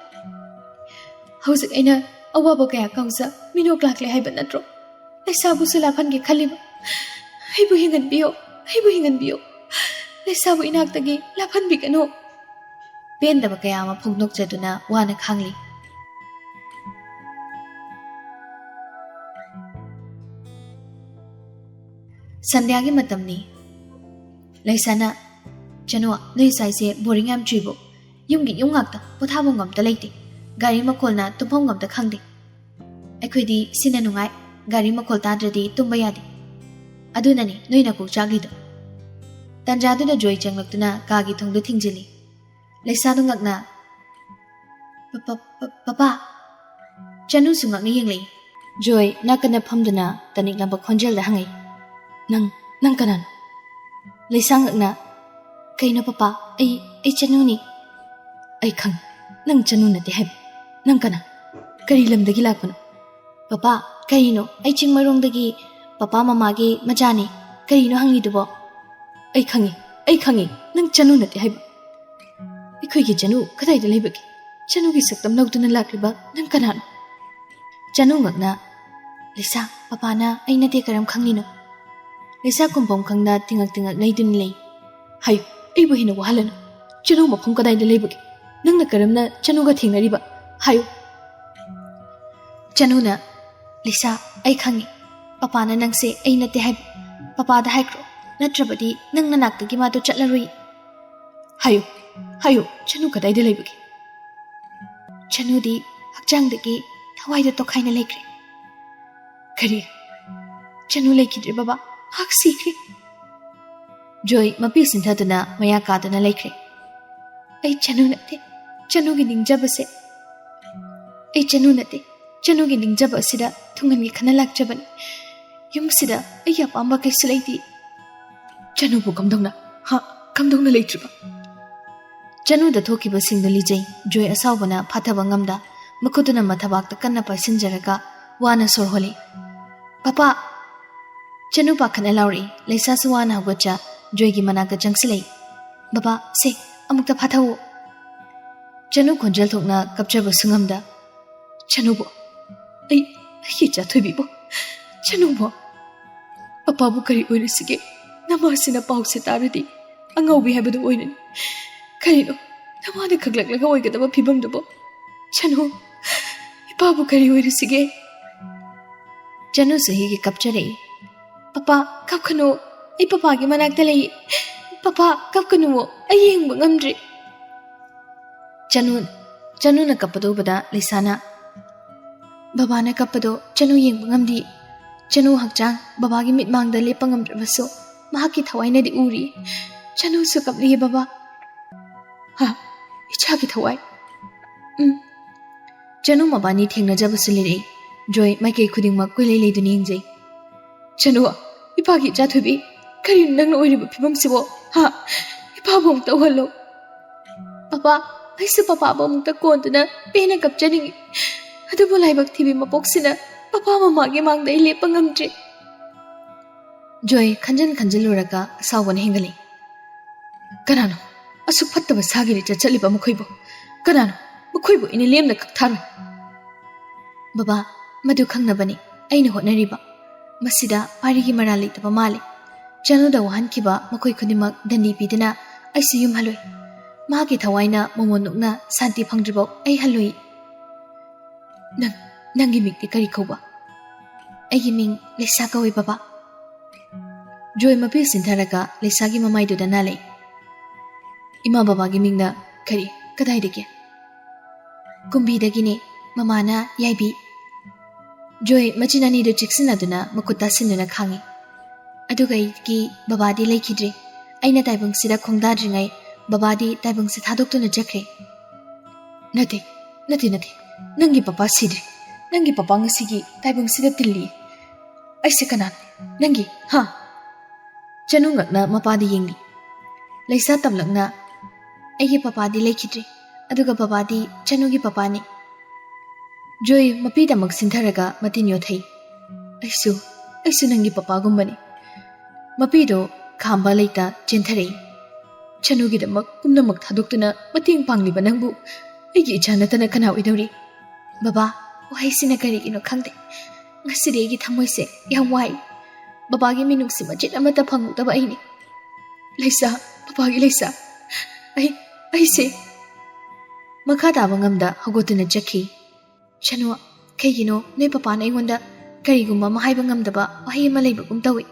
ꯍꯧꯖꯤꯛ ꯑꯩꯅ ꯑꯋꯥꯕ ꯀꯌꯥ ꯀꯥꯎꯖ ꯃꯤꯅꯣꯛ ꯂꯥꯛꯂꯦ ꯍꯥꯏꯕ ꯅꯠꯇ꯭ꯔꯣ ꯂꯩꯁꯥꯕꯨꯁꯨ ꯂꯥꯛꯍꯟꯒꯦ ꯈꯜꯂꯤꯕ? ꯑꯩꯕꯨ ꯍꯤꯡꯍꯟꯕꯤꯌꯣ꯫ ꯑꯩꯕꯨ ꯍꯤꯡꯍꯟꯕꯤꯌꯨ꯫ ꯂꯩꯁꯥꯕꯨ ꯏꯅꯥꯛꯇꯒꯤ ꯂꯥꯞꯍꯟꯕꯤꯒꯅꯨ꯫ ꯄꯦꯟꯗꯕ ꯀꯌꯥ ꯑꯃ ꯐꯣꯡꯗꯣꯛꯆꯗꯨꯅ ꯋꯥꯅ ꯈꯥꯡꯂꯤ꯫ ꯁꯟꯙ꯭ꯌꯥꯒꯤ ꯃꯇꯝꯅꯤ꯫ ꯂꯩꯁꯥꯅ, "ꯆꯅꯨ, ꯅꯣꯏ ꯁ꯭ꯋꯥꯏꯁꯦ ꯕꯣꯔꯤꯡ ꯌꯥꯝ ꯆꯨꯏꯕꯣ? ꯌꯨꯝꯒꯤ ꯌꯨꯝ ꯉꯥꯛꯇ, ꯄꯣꯊꯥꯐꯝ ꯑꯝꯇ ꯂꯩꯇꯦ꯫ ꯒꯥꯔꯤ ꯃꯈꯣꯜꯅ ꯇꯨꯝꯐꯝ ꯑꯝꯇ ꯈꯪꯗꯦ꯫ ꯑꯩꯈꯣꯏꯗꯤ ꯁꯤꯅ ꯅꯨꯡꯉꯥꯏ, ꯒꯥꯔꯤ ꯃꯈꯣꯜ ꯇꯥꯗ꯭ꯔꯗꯤ ꯇꯨꯝꯕ ꯌꯥꯗꯦ꯫ ꯑꯗꯨꯅꯅꯦ ꯅꯣꯏ ꯅꯀꯣꯛ ꯆꯥꯛꯂꯤꯗꯣ"꯫ ꯇꯟꯖꯥꯗꯨꯗ ꯖꯣꯏ ꯆꯪꯂꯛꯇꯨꯅ ꯀꯥꯒꯤ ꯊꯣꯡꯗꯨ ꯊꯤꯡꯖꯤꯜꯂꯤ꯫ ꯂꯩꯁꯥꯗꯨ ꯉꯛꯅ, "ꯄ-, ꯄ-, ꯄ-, ꯄꯄꯥ?" ꯆꯅꯨꯁꯨ ꯉꯛꯅ ꯌꯦꯡꯂꯛꯏ꯫ ꯖꯣꯏ ꯅꯥꯀꯟꯗ ꯐꯝꯗꯨꯅ ꯇꯅꯤꯛꯂꯕ ꯈꯣꯟꯖꯦꯜꯗ ꯍꯪꯉꯛꯏ, "ꯅꯪ, ꯅꯪ ꯀꯅꯥꯅꯣ?" ꯂꯩꯁꯥ ꯉꯛꯅ, "ꯀꯩꯅꯣ ꯄꯄꯥ? ꯑꯩ, ꯑꯩ ꯆꯅꯨꯅꯤ꯫" "ꯑꯩ ꯈꯪꯉꯤ, ꯅꯪ ꯆꯅꯨ ꯅꯠꯇꯦ ꯍꯥꯏꯕ꯫ ꯅꯪ ꯀꯅꯥ? ꯀꯔꯤ ꯂꯝꯗꯒꯤ ꯂꯥꯛꯄꯅꯣ?" "ꯄꯄꯥ, ꯀꯔꯤꯅꯣ? ꯑꯩ ꯆꯤꯡꯃꯩꯔꯣꯡꯗꯒꯤ ꯄꯄꯥ ꯃꯃꯥꯒꯤ ꯃꯆꯥꯅꯤ꯫ ꯀꯔꯤꯅꯣ ꯍꯪꯉꯤꯗꯨꯕꯣ?" "ꯑꯩ ꯈꯪꯉꯤ, ꯑꯩ ꯈꯪꯉꯤ, ꯅꯪ ꯆꯅꯨ ꯅꯠꯇꯦ ꯍꯥꯏꯕ꯫ ꯑꯩꯈꯣꯏꯒꯤ ꯆꯅꯨ ꯀꯗꯥꯏꯗ ꯂꯩꯕꯒꯦ? ꯆꯅꯨꯒꯤ ꯁꯛꯇꯝ ꯂꯧꯗꯨꯅ ꯂꯥꯛꯂꯤꯕ ꯅꯪ ꯀꯅꯥꯅꯣ?" ꯆꯅꯨ ꯉꯛꯅ, "ꯂꯩꯁꯥ, ꯄꯄꯥꯅ ꯑꯩ ꯅꯠꯇꯦ ꯀꯔꯝ ꯈꯪꯂꯤꯅꯣ?" ꯂꯩꯁꯥ ꯈꯨꯝꯐꯝ ꯈꯪꯗ ꯇꯤꯉꯛ ꯇꯤꯉꯛ ꯂꯩꯗꯨꯅ ꯂꯩ꯫ "ꯍꯥꯏꯌꯨ, ꯑꯩꯕꯨ ꯍꯦꯟꯅ ꯋꯥꯍꯜꯂꯅꯨ꯫ ꯆꯅꯨ ꯃꯐꯝ ꯀꯗꯥꯏꯗ ꯂꯩꯕꯒꯦ? ꯅꯪꯅ ꯀꯔꯝꯅ ꯆꯅꯨꯒ ꯊꯦꯡꯅꯔꯤꯕ? ꯍꯥꯏꯌꯨ꯫" ꯆꯅꯨꯅ, "ꯂꯤꯁꯥ, ꯑꯩ ꯈꯪꯉꯤ꯫ ꯄꯄꯥꯅ ꯅꯪꯁꯦ ꯑꯩ ꯅꯠꯇꯦ ꯍꯥꯏꯕ ꯄꯄꯥꯗ ꯍꯥꯏꯈ꯭ꯔꯣ, ꯅꯠꯇ꯭ꯔꯕꯗꯤ ꯅꯪ ꯅꯅꯥꯛꯇꯒꯤ ꯃꯥꯗꯣ ꯆꯠꯂꯔꯣꯏ꯫" "ꯍꯥꯏꯌꯨ, ꯍꯥꯏꯌꯨ, ꯆꯅꯨ ꯀꯗꯥꯏꯗ ꯂꯩꯕꯒꯦ?" "ꯆꯅꯨꯗꯤ ꯍꯛꯆꯥꯡꯗꯒꯤ ꯊꯋꯥꯏꯗ ꯇꯣꯈꯥꯏꯅ ꯂꯩꯈ꯭ꯔꯦ꯫" "ꯀꯔꯤ? ꯆꯅꯨ ꯂꯩꯈꯤꯗ꯭ꯔꯦ ꯕꯕꯥ, ꯃꯍꯥꯛ ꯁꯤꯈ꯭ꯔꯦ꯫" ꯖꯣꯏ ꯃꯄꯤ ꯁꯤꯟꯊꯗꯨꯅ ꯃꯌꯥ ꯀꯥꯗꯨꯅ ꯂꯩꯈ꯭ꯔꯦ꯫ "ꯑꯩ ꯆꯅꯨ ꯅꯠꯇꯦ, ꯆꯅꯨꯒꯤ ꯅꯤꯡꯖꯕꯁꯦ꯫ ꯑꯩ ꯆꯅꯨ ꯅꯠꯇꯦ, ꯆꯅꯨꯒꯤ ꯅꯤꯡꯖꯕ ꯑꯁꯤꯗ ꯊꯨꯡꯍꯟꯒꯦ ꯈꯟꯅ ꯂꯥꯛꯆꯕꯅꯤ꯫ ꯌꯨꯝꯁꯤꯗ ꯑꯩꯒꯤ ꯑꯄꯥꯝꯕ ꯀꯩꯁꯨ ꯂꯩꯇꯦ꯫" "ꯆꯅꯨꯕꯨ ꯀꯝꯗꯧꯅ? ꯍꯥ? ꯀꯝꯗꯧꯅ ꯂꯩꯇ꯭ꯔꯤꯕ?" ꯆꯅꯨꯗ ꯊꯣꯛꯈꯤꯕꯁꯤꯡꯗꯨ ꯂꯤꯖꯩ꯫ ꯖꯣꯏ ꯑꯁꯥꯎꯕꯅ ꯐꯥꯊꯕ ꯉꯝꯗ ꯃꯈꯨꯠꯇꯨꯅ ꯃꯊꯕꯥꯛꯇ ꯀꯟꯅ ꯄꯥꯏꯁꯤꯟꯖꯔꯒ ꯋꯥꯅ ꯁꯣꯔ ꯍꯣꯜꯂꯤ꯫ "ꯄꯄꯥ!" ꯆꯅꯨ ꯄꯥꯈꯠꯅ ꯂꯥꯎꯔꯛꯏ꯫ ꯂꯩꯁꯥꯁꯨ ꯋꯥꯅ ꯍꯧꯒꯠꯆ ꯖꯣꯏꯒꯤ ꯃꯅꯥꯛꯇ ꯆꯪꯁꯤꯜꯂꯛꯏ꯫ "ꯕꯕꯥ, ꯁꯦ, ꯑꯃꯨꯛꯇ ꯐꯥꯊꯧꯑꯣ꯫" ꯆꯅꯨ ꯈꯣꯟꯖꯦꯜ ꯊꯣꯛꯅ ꯀꯞꯆꯕꯁꯨ ꯉꯝꯗ, "ꯆꯅꯨꯕꯣ, ꯑꯩ, ꯑꯩꯒꯤ ꯏꯆꯥ ꯊꯣꯏꯕꯤꯕꯣ, ꯆꯅꯨꯕꯣ, ꯄꯄꯥꯕꯨ ꯀꯔꯤ ꯑꯣꯏꯔꯁꯤꯒꯦ? ꯅꯃꯥꯁꯤꯅ ꯄꯥꯎꯁꯦ ꯇꯥꯔꯗꯤ ꯑꯉꯥꯎꯕꯤ ꯍꯥꯏꯕꯗꯨ ꯑꯣꯏꯔꯅꯤ꯫ ꯀꯔꯤꯅꯣ ꯅꯃꯥꯅ ꯈꯪꯂꯛꯂꯒ ꯑꯣꯏꯒꯗꯕ ꯐꯤꯕꯝꯗꯨꯕꯨ? ꯆꯅꯨ, ꯏꯄꯥꯕꯨ ꯀꯔꯤ ꯑꯣꯏꯔꯤꯁꯤꯒꯦ? ꯆꯅꯨꯁꯨ ꯍꯤꯒꯤ ꯀꯞꯆꯔꯛꯏ꯫ "ꯄꯄꯥ, ꯀꯞꯀꯅꯨ, ꯑꯩ ꯄꯄꯥꯒꯤ ꯃꯅꯥꯛꯇ ꯂꯩ꯫ ꯄꯄꯥ, ꯀꯞꯀꯅꯨ, ꯑꯩ ꯌꯦꯡꯕ ꯉꯝꯗ꯭ꯔꯦ꯫" ꯆꯅꯨ, ꯆꯅꯨꯅ ꯀꯞꯄꯗꯨ ꯎꯕꯗ ꯂꯩꯁꯥꯅ, "ꯕꯕꯥꯅ ꯀꯞꯄꯗꯣ ꯆꯅꯨ ꯌꯦꯡꯕ ꯉꯝꯗꯦ꯫ ꯆꯅꯨ ꯍꯛꯆꯥꯡ ꯕꯕꯥꯒꯤ ꯃꯤꯠꯃꯥꯡꯗ ꯂꯦꯞꯄ ꯉꯝꯗ꯭ꯔꯕꯁꯨ ꯃꯍꯥꯛꯀꯤ ꯊꯋꯥꯏꯅꯗꯤ ꯎꯔꯤ꯫ ꯆꯅꯨꯁꯨ ꯀꯞꯂꯤꯌꯦ ꯕꯕꯥ꯫" "ꯍꯥ? ꯏꯆꯥꯒꯤ ꯊꯋꯥꯏ?" "ꯎꯝ꯫" ꯆꯅꯨ ꯃꯕꯥꯅꯤ ꯊꯦꯡꯅꯖꯕꯁꯨ ꯂꯩꯔꯛꯏ꯫ ꯖꯣꯏ ꯃꯥꯏꯀꯩ ꯈꯨꯗꯤꯡꯃꯛ ꯀꯣꯏꯂꯩ ꯂꯩꯗꯨꯅ ꯌꯦꯡꯖꯩ꯫ "ꯆꯅꯨ, ꯏꯄꯥꯒꯤ ꯏꯆꯥ ꯊꯣꯏꯕꯤ, ꯀꯔꯤꯅꯣ ꯅꯪꯅ ꯑꯣꯏꯔꯤꯕ ꯐꯤꯕꯝꯁꯤꯕꯣ? ꯍꯥ? ꯏꯄꯥꯕꯨ ꯑꯃꯨꯛꯇ ꯎꯍꯜꯂꯣ꯫" "ꯄꯄꯥ, ꯑꯩꯁꯨ ꯄꯄꯥꯕꯨ ꯑꯃꯨꯛꯇ ꯀꯣꯟꯗꯨꯅ ꯄꯦꯟꯅ ꯀꯞꯆꯅꯤꯡꯏ꯫ ꯑꯗꯨꯕꯨ ꯂꯥꯏꯕꯛ ꯊꯤꯕꯤ ꯃꯄꯣꯛꯁꯤꯅ ꯄꯄꯥ ꯃꯃꯥꯒꯤ ꯃꯥꯡꯗ ꯑꯩ ꯂꯦꯞꯄ ꯉꯝꯗ꯭ꯔꯦ꯫" ꯖꯣꯏ ꯈꯟꯖꯟ ꯈꯟꯖꯜꯂꯨꯔꯒ ꯑꯁꯥꯎꯕꯅ ꯍꯦꯟꯒꯠꯂꯛꯏ꯫ "ꯀꯅꯥꯅꯣ ꯑꯁꯨꯛ ꯐꯠꯇꯕ ꯁꯥꯒꯤ ꯂꯤꯆꯠ ꯆꯠꯂꯤꯕ ꯃꯈꯣꯏꯕꯨ? ꯀꯅꯥꯅꯣ? ꯃꯈꯣꯏꯕꯨ ꯑꯩꯅ ꯂꯦꯝꯅ ꯀꯛꯊꯥꯔꯣꯏ꯫" "ꯕꯕꯥ, ꯃꯗꯨ ꯈꯪꯅꯕꯅꯤ ꯑꯩꯅ ꯍꯣꯠꯅꯔꯤꯕ꯫ ꯃꯁꯤꯗ ꯄꯥꯔꯤꯒꯤ ꯃꯔꯥꯜ ꯂꯩꯇꯕ ꯃꯥꯜꯂꯤ꯫ ꯆꯅꯨꯗ ꯋꯥꯍꯟꯈꯤꯕ ꯃꯈꯣꯏ ꯈꯨꯗꯤꯡꯃꯛ ꯗꯟꯗꯤ ꯄꯤꯗꯨꯅ ꯑꯩꯁꯨ ꯌꯨꯝ ꯍꯜꯂꯣꯏ꯫ ꯃꯍꯥꯛꯀꯤ ꯊꯋꯥꯏꯅ ꯃꯣꯃꯣꯟ ꯅꯣꯛꯅ ꯁꯥꯟꯇꯤ ꯐꯪꯗ꯭ꯔꯤꯐꯥꯎ ꯑꯩ ꯍꯜꯂꯣꯏ꯫" "ꯅꯪ, ꯅꯪꯒꯤ ꯃꯤꯡꯗꯤ ꯀꯔꯤ ꯀꯧꯕ?" "ꯑꯩꯒꯤ ꯃꯤꯡ ꯂꯩꯁꯥ ꯀꯧꯏ ꯕꯕꯥ꯫" ꯖꯣꯏ ꯃꯄꯤ ꯁꯤꯟꯊꯔꯒ ꯂꯩꯁꯥꯒꯤ ꯃꯃꯥꯏꯗꯨꯗ ꯅꯥꯜꯂꯛꯏ꯫ "ꯏꯃꯥ ꯕꯕꯥꯒꯤ ꯃꯤꯡꯅ ꯀꯔꯤ? ꯀꯗꯥꯏꯗꯒꯤ?" "ꯀꯨꯝꯕꯤꯗꯒꯤꯅꯦ, ꯃꯃꯥꯅ ꯌꯥꯏꯕꯤ꯫" ꯖꯣꯏ ꯃꯆꯤꯟ ꯑꯅꯤꯗꯨ ꯆꯤꯛꯁꯤꯟꯅꯗꯨꯅ ꯃꯈꯨꯠ ꯇꯥꯁꯤꯟꯗꯨꯅ ꯈꯥꯡꯉꯤ꯫ "ꯑꯗꯨꯒ ꯑꯩꯒꯤ ꯕꯕꯥꯗꯤ ꯂꯩꯈꯤꯗ꯭ꯔꯦ꯫ ꯑꯩꯅ ꯇꯥꯏꯕꯪꯁꯤꯗ ꯈꯣꯡꯗꯥꯗ꯭ꯔꯤꯉꯩ ꯕꯕꯥꯗꯤ ꯇꯥꯏꯕꯪꯁꯤ ꯊꯥꯗꯣꯛꯇꯨꯅ ꯆꯠꯈ꯭ꯔꯦ꯫" "ꯅꯠꯇꯦ, ꯅꯠꯇꯦ, ꯅꯠꯇꯦ꯫ ꯅꯪꯒꯤ ꯄꯄꯥ ꯁꯤꯗ꯭ꯔꯤ꯫ ꯅꯪꯒꯤ ꯄꯄꯥ ꯉꯁꯤꯒꯤ ꯇꯥꯏꯕꯪꯁꯤꯗ ꯇꯤꯜꯂꯤ꯫ ꯑꯩꯁꯦ ꯀꯅꯥꯅꯣ? ꯅꯪꯒꯤ, ꯍꯥ?" ꯆꯅꯨ ꯉꯛꯅ ꯃꯄꯥꯗ ꯌꯦꯡꯂꯤ꯫ ꯂꯩꯁꯥ ꯇꯝꯂꯛꯅ, "ꯑꯩꯒꯤ ꯄꯄꯥꯗꯤ ꯂꯩꯈꯤꯗ꯭ꯔꯦ, ꯑꯗꯨꯒ ꯕꯕꯥꯗꯤ ꯆꯅꯨꯒꯤ ꯄꯄꯥꯅꯤ꯫" ꯖꯣꯏ ꯃꯄꯤꯗꯃꯛ ꯁꯤꯟꯊꯔꯒ ꯃꯇꯤꯟ ꯌꯣꯠꯊꯩ꯫ "ꯑꯩꯁꯨ, ꯑꯩꯁꯨ ꯅꯪꯒꯤ ꯄꯄꯥꯒꯨꯝꯕꯅꯤ꯫" ꯃꯄꯤꯗꯣ ꯈꯥꯝꯕ ꯂꯩꯇ ꯆꯦꯟꯊꯔꯛꯏ꯫ "ꯆꯅꯨꯒꯤꯗꯃꯛ ꯄꯨꯝꯅꯃꯛ ꯊꯥꯗꯣꯛꯇꯨꯅ ꯃꯇꯦꯡ ꯄꯥꯡꯂꯤꯕ ꯅꯪꯕꯨ ꯑꯩꯒꯤ ꯏꯆꯥ ꯅꯠꯇꯅ ꯀꯅꯥ ꯑꯣꯏꯗꯧꯔꯤ?" "ꯕꯕꯥ, ꯋꯥꯍꯩꯁꯤꯅ ꯀꯔꯤꯒꯤꯅꯣ ꯈꯪꯗꯦ, ꯉꯁꯤꯗꯤ ꯑꯩꯒꯤ ꯊꯃꯣꯏꯁꯦ ꯌꯥꯝ ꯋꯥꯏ꯫ ꯕꯕꯥꯒꯤ ꯃꯤꯅꯨꯡꯁꯤ ꯃꯆꯦꯠ ꯑꯃꯠꯇ ꯐꯪꯍꯧꯗꯕ ꯑꯩꯅꯤ꯫ ꯂꯩꯁꯥ, ꯕꯕꯥꯒꯤ ꯂꯩꯁꯥ, ꯑꯩ, ꯑꯩꯁꯦ꯫ ꯃꯈꯥ ꯇꯥꯕ ꯉꯝꯗ ꯍꯧꯒꯠꯇꯨꯅ ꯆꯠꯈꯤ꯫ "ꯁꯅꯨ, ꯀꯩꯒꯤꯅꯣ ꯅꯣꯏ ꯄꯄꯥꯅ ꯑꯩꯉꯣꯟꯗ ꯀꯔꯤꯒꯨꯝꯕ ꯑꯃ ꯍꯥꯏꯕ ꯉꯝꯗꯕ ꯋꯥꯍꯩ ꯑꯃ ꯂꯩꯕꯒꯨꯝ ꯇꯧꯏ?"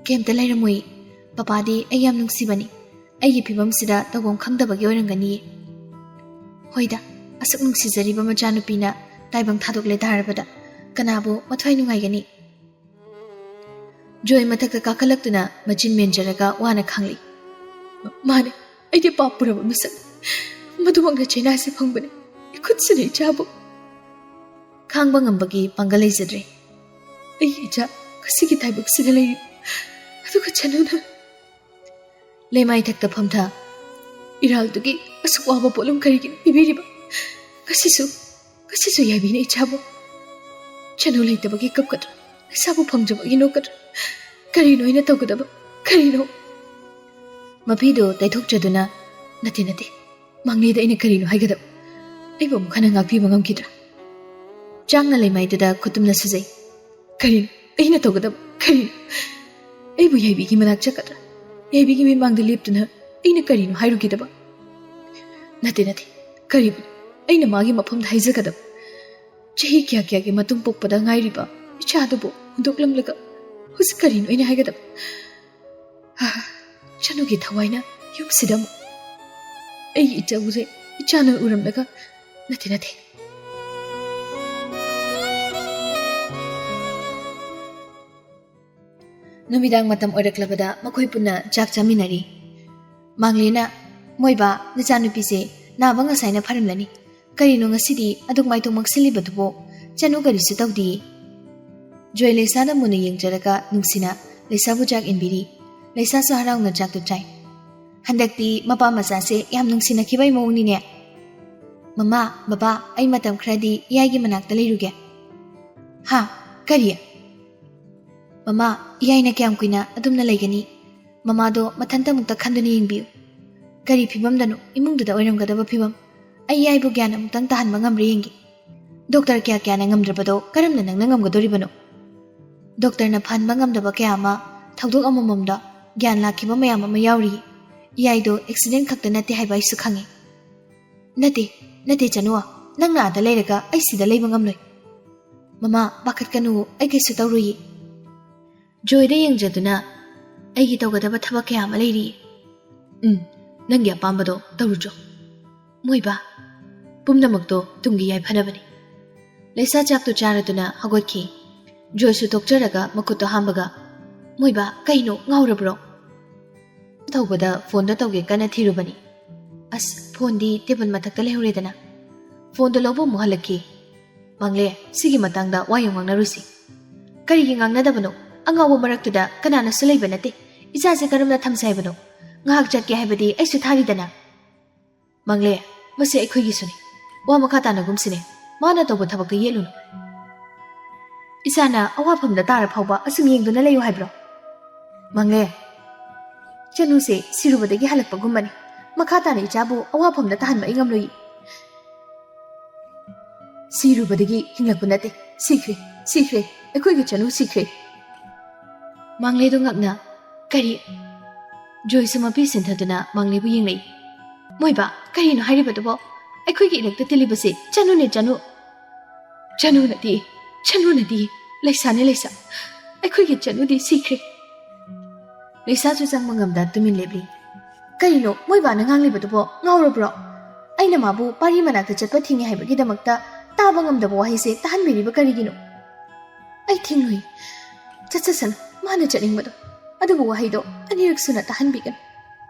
"ꯀꯩꯝꯇ ꯂꯩꯔꯝꯃꯣꯏ꯫ ꯄꯄꯥꯗꯤ ꯑꯩ ꯌꯥꯝ ꯅꯨꯡꯁꯤꯕꯅꯤ꯫ ꯑꯩꯒꯤ ꯐꯤꯕꯝꯁꯤꯗ ꯇꯧꯐꯝ ꯈꯪꯗꯕꯒꯤ ꯑꯣꯏꯔꯝꯒꯅꯤꯌꯦ꯫ ꯍꯣꯏꯗ, ꯑꯁꯨꯛ ꯅꯨꯡꯁꯤꯖꯔꯤꯕ ꯃꯆꯥꯅꯨꯄꯤꯅ ꯇꯥꯏꯕꯪ ꯊꯥꯗꯣꯛꯂꯦ ꯇꯥꯔꯕꯗ ꯀꯅꯥꯕꯨ ꯃꯊ꯭ꯋꯥꯏ ꯅꯨꯡꯉꯥꯏꯒꯅꯤ?" ꯖꯣꯏ ꯃꯊꯛꯇ ꯀꯥꯈꯠꯂꯛꯇꯨꯅ ꯃꯆꯤꯟ ꯃꯦꯟꯖꯔꯒ ꯋꯥꯅ ꯈꯥꯡꯂꯤ꯫ "ꯃꯥꯅꯦ, ꯑꯩꯗꯤ ꯄꯥꯞ ꯄꯨꯔꯕ ꯃꯤꯁꯛ꯫ ꯃꯗꯨꯃꯛꯅ ꯆꯩꯅꯥꯁꯦ ꯐꯪꯕꯅꯦ꯫ ꯏꯈꯨꯠꯁꯤꯅ ꯏꯆꯥꯕꯨ ꯈꯥꯡꯕ ꯉꯝꯕꯒꯤ ꯄꯥꯡꯒꯜ ꯂꯩꯖꯗ꯭ꯔꯦ꯫ ꯑꯩꯒꯤ ꯏꯆꯥ ꯉꯁꯤꯒꯤ ꯇꯥꯏꯕꯛꯁꯤꯗ ꯂꯩꯔꯤ꯫ ꯑꯗꯨꯒ ꯆꯅꯨꯅ" ꯂꯩꯃꯥꯏ ꯊꯛꯇ ꯐꯝꯊ, "ꯏꯔꯥꯜꯗꯨꯒꯤ ꯑꯁꯨꯛ ꯋꯥꯕ ꯄꯣꯠꯂꯨꯝ ꯀꯔꯤꯒꯤꯅꯣ ꯄꯤꯕꯤꯔꯤꯕ? ꯉꯁꯤꯁꯨ, ꯉꯁꯤꯁꯨ ꯌꯥꯏꯕꯤꯅ ꯏꯆꯥꯕꯨ ꯆꯅꯨ ꯂꯩꯇꯕꯒꯤ ꯀꯞꯀꯗ꯭ꯔꯥ? ꯏꯆꯥꯕꯨ ꯐꯪꯖꯕꯒꯤ ꯅꯣꯛꯀꯗ꯭ꯔꯥ? ꯀꯔꯤꯅꯣ ꯑꯩꯅ ꯇꯧꯒꯗꯕ? ꯀꯔꯤꯅꯣ?" ꯃꯄꯤꯗꯨ ꯇꯩꯊꯣꯛꯆꯗꯨꯅ, "ꯅꯠꯇꯦ, ꯅꯠꯇꯦ, ꯃꯪꯂꯦꯗ ꯑꯩꯅ ꯀꯔꯤꯅꯣ ꯍꯥꯏꯒꯗꯕ? ꯑꯩꯕꯨ ꯑꯃꯨꯛ ꯍꯟꯅ ꯉꯥꯛꯄꯤꯕ ꯉꯝꯈꯤꯗ꯭ꯔꯥ?" ꯆꯥꯡꯅ ꯂꯩꯃꯥꯏꯗꯨꯗ ꯈꯨꯠꯇꯨꯝꯅ ꯁꯨꯖꯩ꯫ "ꯀꯔꯤꯅꯣ ꯑꯩꯅ ꯇꯧꯒꯗꯕ? ꯀꯔꯤꯅꯣ? ꯑꯩꯕꯨ ꯌꯥꯏꯕꯤꯒꯤ ꯃꯅꯥꯛ ꯆꯠꯀꯗ꯭ꯔꯥ? ꯌꯥꯏꯕꯤꯒꯤ ꯃꯤꯠꯃꯥꯡꯗ ꯂꯦꯞꯇꯨꯅ ꯑꯩꯅ ꯀꯔꯤꯅꯣ ꯍꯥꯏꯔꯨꯒꯗꯕ? ꯅꯠꯇꯦ, ꯅꯠꯇꯦ, ꯀꯔꯤꯕꯨ ꯑꯩꯅ ꯃꯥꯒꯤ ꯃꯐꯝꯗ ꯍꯥꯏꯖꯒꯗꯕ? ꯆꯍꯤ ꯀꯌꯥ ꯀꯌꯥꯒꯤ ꯃꯇꯨꯡ ꯄꯣꯛꯄꯗ ꯉꯥꯏꯔꯤꯕ ꯏꯆꯥꯗꯨꯕꯨ ꯍꯨꯟꯗꯣꯛꯂꯝꯂꯒ ꯍꯧꯖꯤꯛ ꯀꯔꯤꯅꯣ ꯑꯩꯅ ꯍꯥꯏꯒꯗꯕ? ꯍꯥ, ꯆꯅꯨꯒꯤ ꯊꯋꯥꯏꯅ ꯌꯨꯝꯁꯤꯗ ꯑꯃꯨꯛ ꯑꯩꯒꯤ ꯏꯆꯥꯕꯨꯁꯦ ꯏꯆꯥꯅ ꯎꯔꯝꯂꯒ, ꯅꯠꯇꯦ, ꯅꯠꯇꯦ, ꯅꯨꯃꯤꯗꯥꯡ ꯃꯇꯝ ꯑꯣꯏꯔꯛꯂꯕꯗ ꯃꯈꯣꯏ ꯄꯨꯟꯅ ꯆꯥꯛ ꯆꯥꯃꯤꯟꯅꯔꯤ꯫ ꯃꯥꯡꯂꯦꯅ, "ꯃꯣꯏꯕꯥ, ꯅꯆꯥꯅꯨꯄꯤꯁꯦ ꯅꯥꯕ ꯉꯁꯥꯏꯅ ꯐꯔꯝꯂꯅꯤ꯫ ꯀꯔꯤꯅꯣ ꯉꯁꯤꯗꯤ ꯑꯗꯨꯛ ꯃꯥꯏꯊꯣꯡ ꯃꯛꯁꯤꯜꯂꯤꯕꯗꯨꯕꯣ? ꯆꯅꯨ ꯀꯔꯤꯁꯨ ꯇꯧꯗꯤꯌꯦ꯫" ꯖꯣꯏ ꯂꯩꯁꯥꯗ ꯃꯨꯟꯅ ꯌꯦꯡꯖꯔꯒ ꯅꯨꯡꯁꯤꯅ ꯂꯩꯁꯥꯕꯨ ꯆꯥꯛ ꯏꯟꯕꯤꯔꯤ꯫ ꯂꯩꯁꯥꯁꯨ ꯍꯔꯥꯎꯅ ꯆꯥꯛꯇꯨ ꯆꯥꯏ꯫ "ꯍꯟꯗꯛꯇꯤ ꯃꯄꯥ ꯃꯆꯥꯁꯦ ꯌꯥꯝ ꯅꯨꯡꯁꯤꯅꯈꯤꯕꯩ ꯃꯑꯣꯡꯅꯤꯅꯦ꯫ ꯃꯃꯥ, ꯕꯕꯥ, ꯑꯩ ꯃꯇꯝ ꯈꯔꯗꯤ ꯏꯌꯥꯏꯒꯤ ꯃꯅꯥꯛꯇ ꯂꯩꯔꯨꯒꯦ꯫" "ꯍꯥ? ꯀꯔꯤ?" "ꯃꯃꯥ, ꯏꯌꯥꯏꯅ ꯀꯌꯥꯝ ꯀꯨꯏꯅ ꯑꯗꯨꯝꯅ ꯂꯩꯒꯅꯤ? ꯃꯃꯥꯗꯣ ꯃꯊꯟꯇ ꯑꯃꯨꯛꯇ ꯈꯟꯗꯨꯅ ꯌꯦꯡꯕꯤꯌꯨ꯫ ꯀꯔꯤ ꯐꯤꯕꯝꯗꯅꯣ ꯏꯃꯨꯡꯗꯨꯗ ꯑꯣꯏꯔꯝꯒꯗꯕ ꯐꯤꯕꯝ? ꯑꯩ ꯏꯌꯥꯏꯕꯨ ꯒ꯭ꯌꯥꯟ ꯑꯃꯨꯛꯇꯪ ꯇꯥꯍꯟꯕ ꯉꯝꯕ꯭ꯔꯥ ꯌꯦꯡꯒꯦ꯫ ꯗꯣꯛꯇꯔ ꯀꯌꯥ ꯀꯌꯥꯅ ꯉꯝꯗ꯭ꯔꯕꯗꯣ ꯀꯔꯝꯅ ꯅꯪꯅ ꯉꯝꯒꯗꯣꯔꯤꯕꯅꯣ?" ꯗꯣꯛꯇꯔꯅ ꯐꯍꯟꯕ ꯉꯝꯗꯕ ꯀꯌꯥ ꯑꯃ, ꯊꯧꯗꯣꯛ ꯑꯃꯃꯝꯗ ꯒ꯭ꯌꯥꯟ ꯂꯥꯛꯈꯤꯕ ꯃꯌꯥꯝ ꯑꯃ ꯌꯥꯎꯔꯤ꯫ ꯏꯌꯥꯏꯗꯣ ꯑꯦꯛꯁꯤꯗꯦꯟ ꯈꯛꯇ ꯅꯠꯇꯦ ꯍꯥꯏꯕ ꯑꯩꯁꯨ ꯈꯪꯉꯤ꯫ "ꯅꯠꯇꯦ, ꯅꯠꯇꯦ ꯆꯅꯨ, ꯅꯪꯅ ꯑꯥꯗ ꯂꯩꯔꯒ ꯑꯩ ꯁꯤꯗ ꯂꯩꯕ ꯉꯝꯂꯣꯏ꯫ ꯃꯃꯥ, ꯄꯥꯈꯠꯀꯅꯨ, ꯑꯩ ꯀꯩꯁꯨ ꯇꯧꯔꯨꯏ꯫" ꯖꯣꯏꯗ ꯌꯦꯡꯖꯗꯨꯅ, "ꯑꯩꯒꯤ ꯇꯧꯒꯗꯕ ꯊꯕꯛ ꯀꯌꯥ ꯑꯃ ꯂꯩꯔꯤ꯫ ꯎꯝ, ꯅꯪꯒꯤ ꯑꯄꯥꯝꯕꯗꯣ ꯇꯧꯔꯨꯆꯣ꯫ ꯃꯣꯏꯕ, ꯄꯨꯝꯅꯃꯛꯇꯣ ꯇꯨꯡꯒꯤ ꯌꯥꯏꯐꯅꯕꯅꯤ꯫" ꯂꯩꯁꯥ ꯆꯥꯛꯇꯨ ꯆꯥꯔꯗꯨꯅ ꯍꯧꯒꯠꯈꯤ꯫ ꯖꯣꯏꯁꯨ ꯇꯣꯛꯆꯔꯒ ꯃꯈꯨꯠꯇꯣ ꯍꯥꯝꯕꯒ, "ꯃꯣꯏꯕ, ꯀꯩꯅꯣ, ꯉꯥꯎꯔꯕ꯭ꯔꯣ?" ꯊꯧꯕꯗ ꯐꯣꯟꯗꯣ ꯇꯧꯒꯦ ꯀꯟꯅ ꯊꯤꯔꯨꯕꯅꯤ꯫ ꯑꯁ, ꯐꯣꯟꯗꯤ ꯇꯦꯕꯜ ꯃꯊꯛꯇ ꯂꯩꯍꯧꯔꯦꯗꯅ꯫ ꯐꯣꯟꯗꯣ ꯂꯧꯕ ꯑꯃꯨꯛ ꯍꯜꯂꯛꯈꯤ꯫ "ꯃꯪꯂꯦ, ꯁꯤꯒꯤ ꯃꯇꯥꯡꯗ ꯋꯥ ꯌꯥꯝ ꯉꯥꯡꯅꯔꯨꯁꯤ꯫" "ꯀꯔꯤꯒꯤ ꯉꯥꯡꯅꯗꯕꯅꯣ? ꯑꯉꯥꯎꯕ ꯃꯔꯛꯇꯨꯗ ꯀꯅꯥꯅꯁꯨ ꯂꯩꯕ ꯅꯠꯇꯦ꯫ ꯏꯆꯥꯁꯦ ꯀꯔꯝꯅ ꯊꯝꯁꯦ ꯍꯥꯏꯕꯅꯣ? ꯉꯥꯏꯍꯥꯛ ꯆꯠꯀꯦ ꯍꯥꯏꯕꯗꯤ ꯑꯩꯁꯨ ꯊꯥꯔꯤꯗꯅ꯫" "ꯃꯪꯂꯦ, ꯃꯁꯤ ꯑꯩꯈꯣꯏꯒꯤꯁꯨꯅꯤ꯫ ꯋꯥ ꯃꯈꯥ ꯇꯥꯅꯒꯨꯝꯁꯤꯅꯦ꯫ ꯃꯥꯅ ꯇꯧꯕ ꯊꯕꯛꯇ ꯌꯦꯠꯂꯨꯅꯨ꯫ ꯏꯆꯥꯅ ꯑꯋꯥꯐꯝꯗ ꯇꯥꯔ ꯐꯥꯎꯕ ꯑꯁꯨꯝ ꯌꯦꯡꯗꯨꯅ ꯂꯩꯌꯨ ꯍꯥꯏꯕ꯭ꯔꯣ? ꯃꯪꯂꯦ, ꯆꯅꯨꯁꯦ ꯁꯤꯔꯨꯕꯗꯒꯤ ꯍꯜꯂꯛꯄꯒꯨꯝꯕꯅꯤ꯫ ꯃꯈꯥ ꯇꯥꯅ ꯏꯆꯥꯕꯨ ꯑꯋꯥꯐꯝꯗ ꯇꯥꯍꯟꯕ ꯑꯩ ꯉꯝꯂꯣꯏ꯫" "ꯁꯤꯔꯨꯕꯗꯒꯤ ꯍꯤꯡꯂꯛꯄ ꯅꯠꯇꯦ, ꯁꯤꯈ꯭ꯔꯦ, ꯁꯤꯈ꯭ꯔꯦ, ꯑꯩꯈꯣꯏꯒꯤ ꯆꯅꯨ ꯁꯤꯈ꯭ꯔꯦ꯫" ꯃꯪꯂꯦꯗꯨ ꯉꯛꯅ, "ꯀꯔꯤ?" ꯖꯣꯏꯁꯨ ꯃꯄꯤ ꯁꯤꯟꯊꯗꯨꯅ ꯃꯪꯂꯦꯕꯨ ꯌꯦꯡꯂꯛꯏ꯫ "ꯃꯣꯏꯕ, ꯀꯔꯤꯅꯣ ꯍꯥꯏꯔꯤꯕꯗꯨꯕꯣ? ꯑꯩꯈꯣꯏꯒꯤ ꯏꯔꯛꯇ ꯇꯤꯜꯂꯤꯕꯁꯦ ꯆꯅꯨꯅꯦ, ꯆꯅꯨ꯫" "ꯆꯅꯨ ꯅꯠꯇꯦ, ꯆꯅꯨ ꯅꯠꯇꯦ, ꯂꯩꯁꯥꯅꯦ, ꯂꯩꯁꯥ꯫ ꯑꯩꯈꯣꯏꯒꯤ ꯆꯅꯨꯗꯤ ꯁꯤꯈ꯭ꯔꯦ꯫" ꯂꯩꯁꯥꯁꯨ ꯆꯪꯕ ꯉꯝꯗ ꯇꯨꯃꯤꯟ ꯂꯦꯞꯂꯤ꯫ "ꯀꯔꯤꯅꯣ ꯃꯣꯏꯕꯥꯅ ꯉꯥꯡꯂꯤꯕꯗꯨꯕꯣ? ꯉꯥꯎꯔꯕ꯭ꯔꯣ? ꯑꯩꯅ ꯃꯥꯕꯨ ꯄꯥꯔꯤ ꯃꯅꯥꯛꯇ ꯆꯠꯄ ꯊꯤꯡꯉꯦ ꯍꯥꯏꯕꯒꯤꯗꯃꯛꯇ ꯇꯥꯕ ꯉꯝꯗꯕ ꯋꯥꯍꯩꯁꯦ ꯇꯥꯍꯟꯕꯤꯔꯤꯕ ꯀꯔꯤꯒꯤꯅꯣ?" "ꯑꯩ ꯊꯤꯡꯂꯨꯏ꯫ ꯆꯠꯆꯁꯅꯨ, ꯃꯥꯅ ꯆꯠꯅꯤꯡꯕꯗꯣ꯫ ꯑꯗꯨꯕꯨ ꯋꯥꯍꯩꯗꯣ ꯑꯅꯤꯔꯛ ꯁꯨꯅ ꯇꯥꯍꯟꯕꯤꯒꯅꯨ꯫"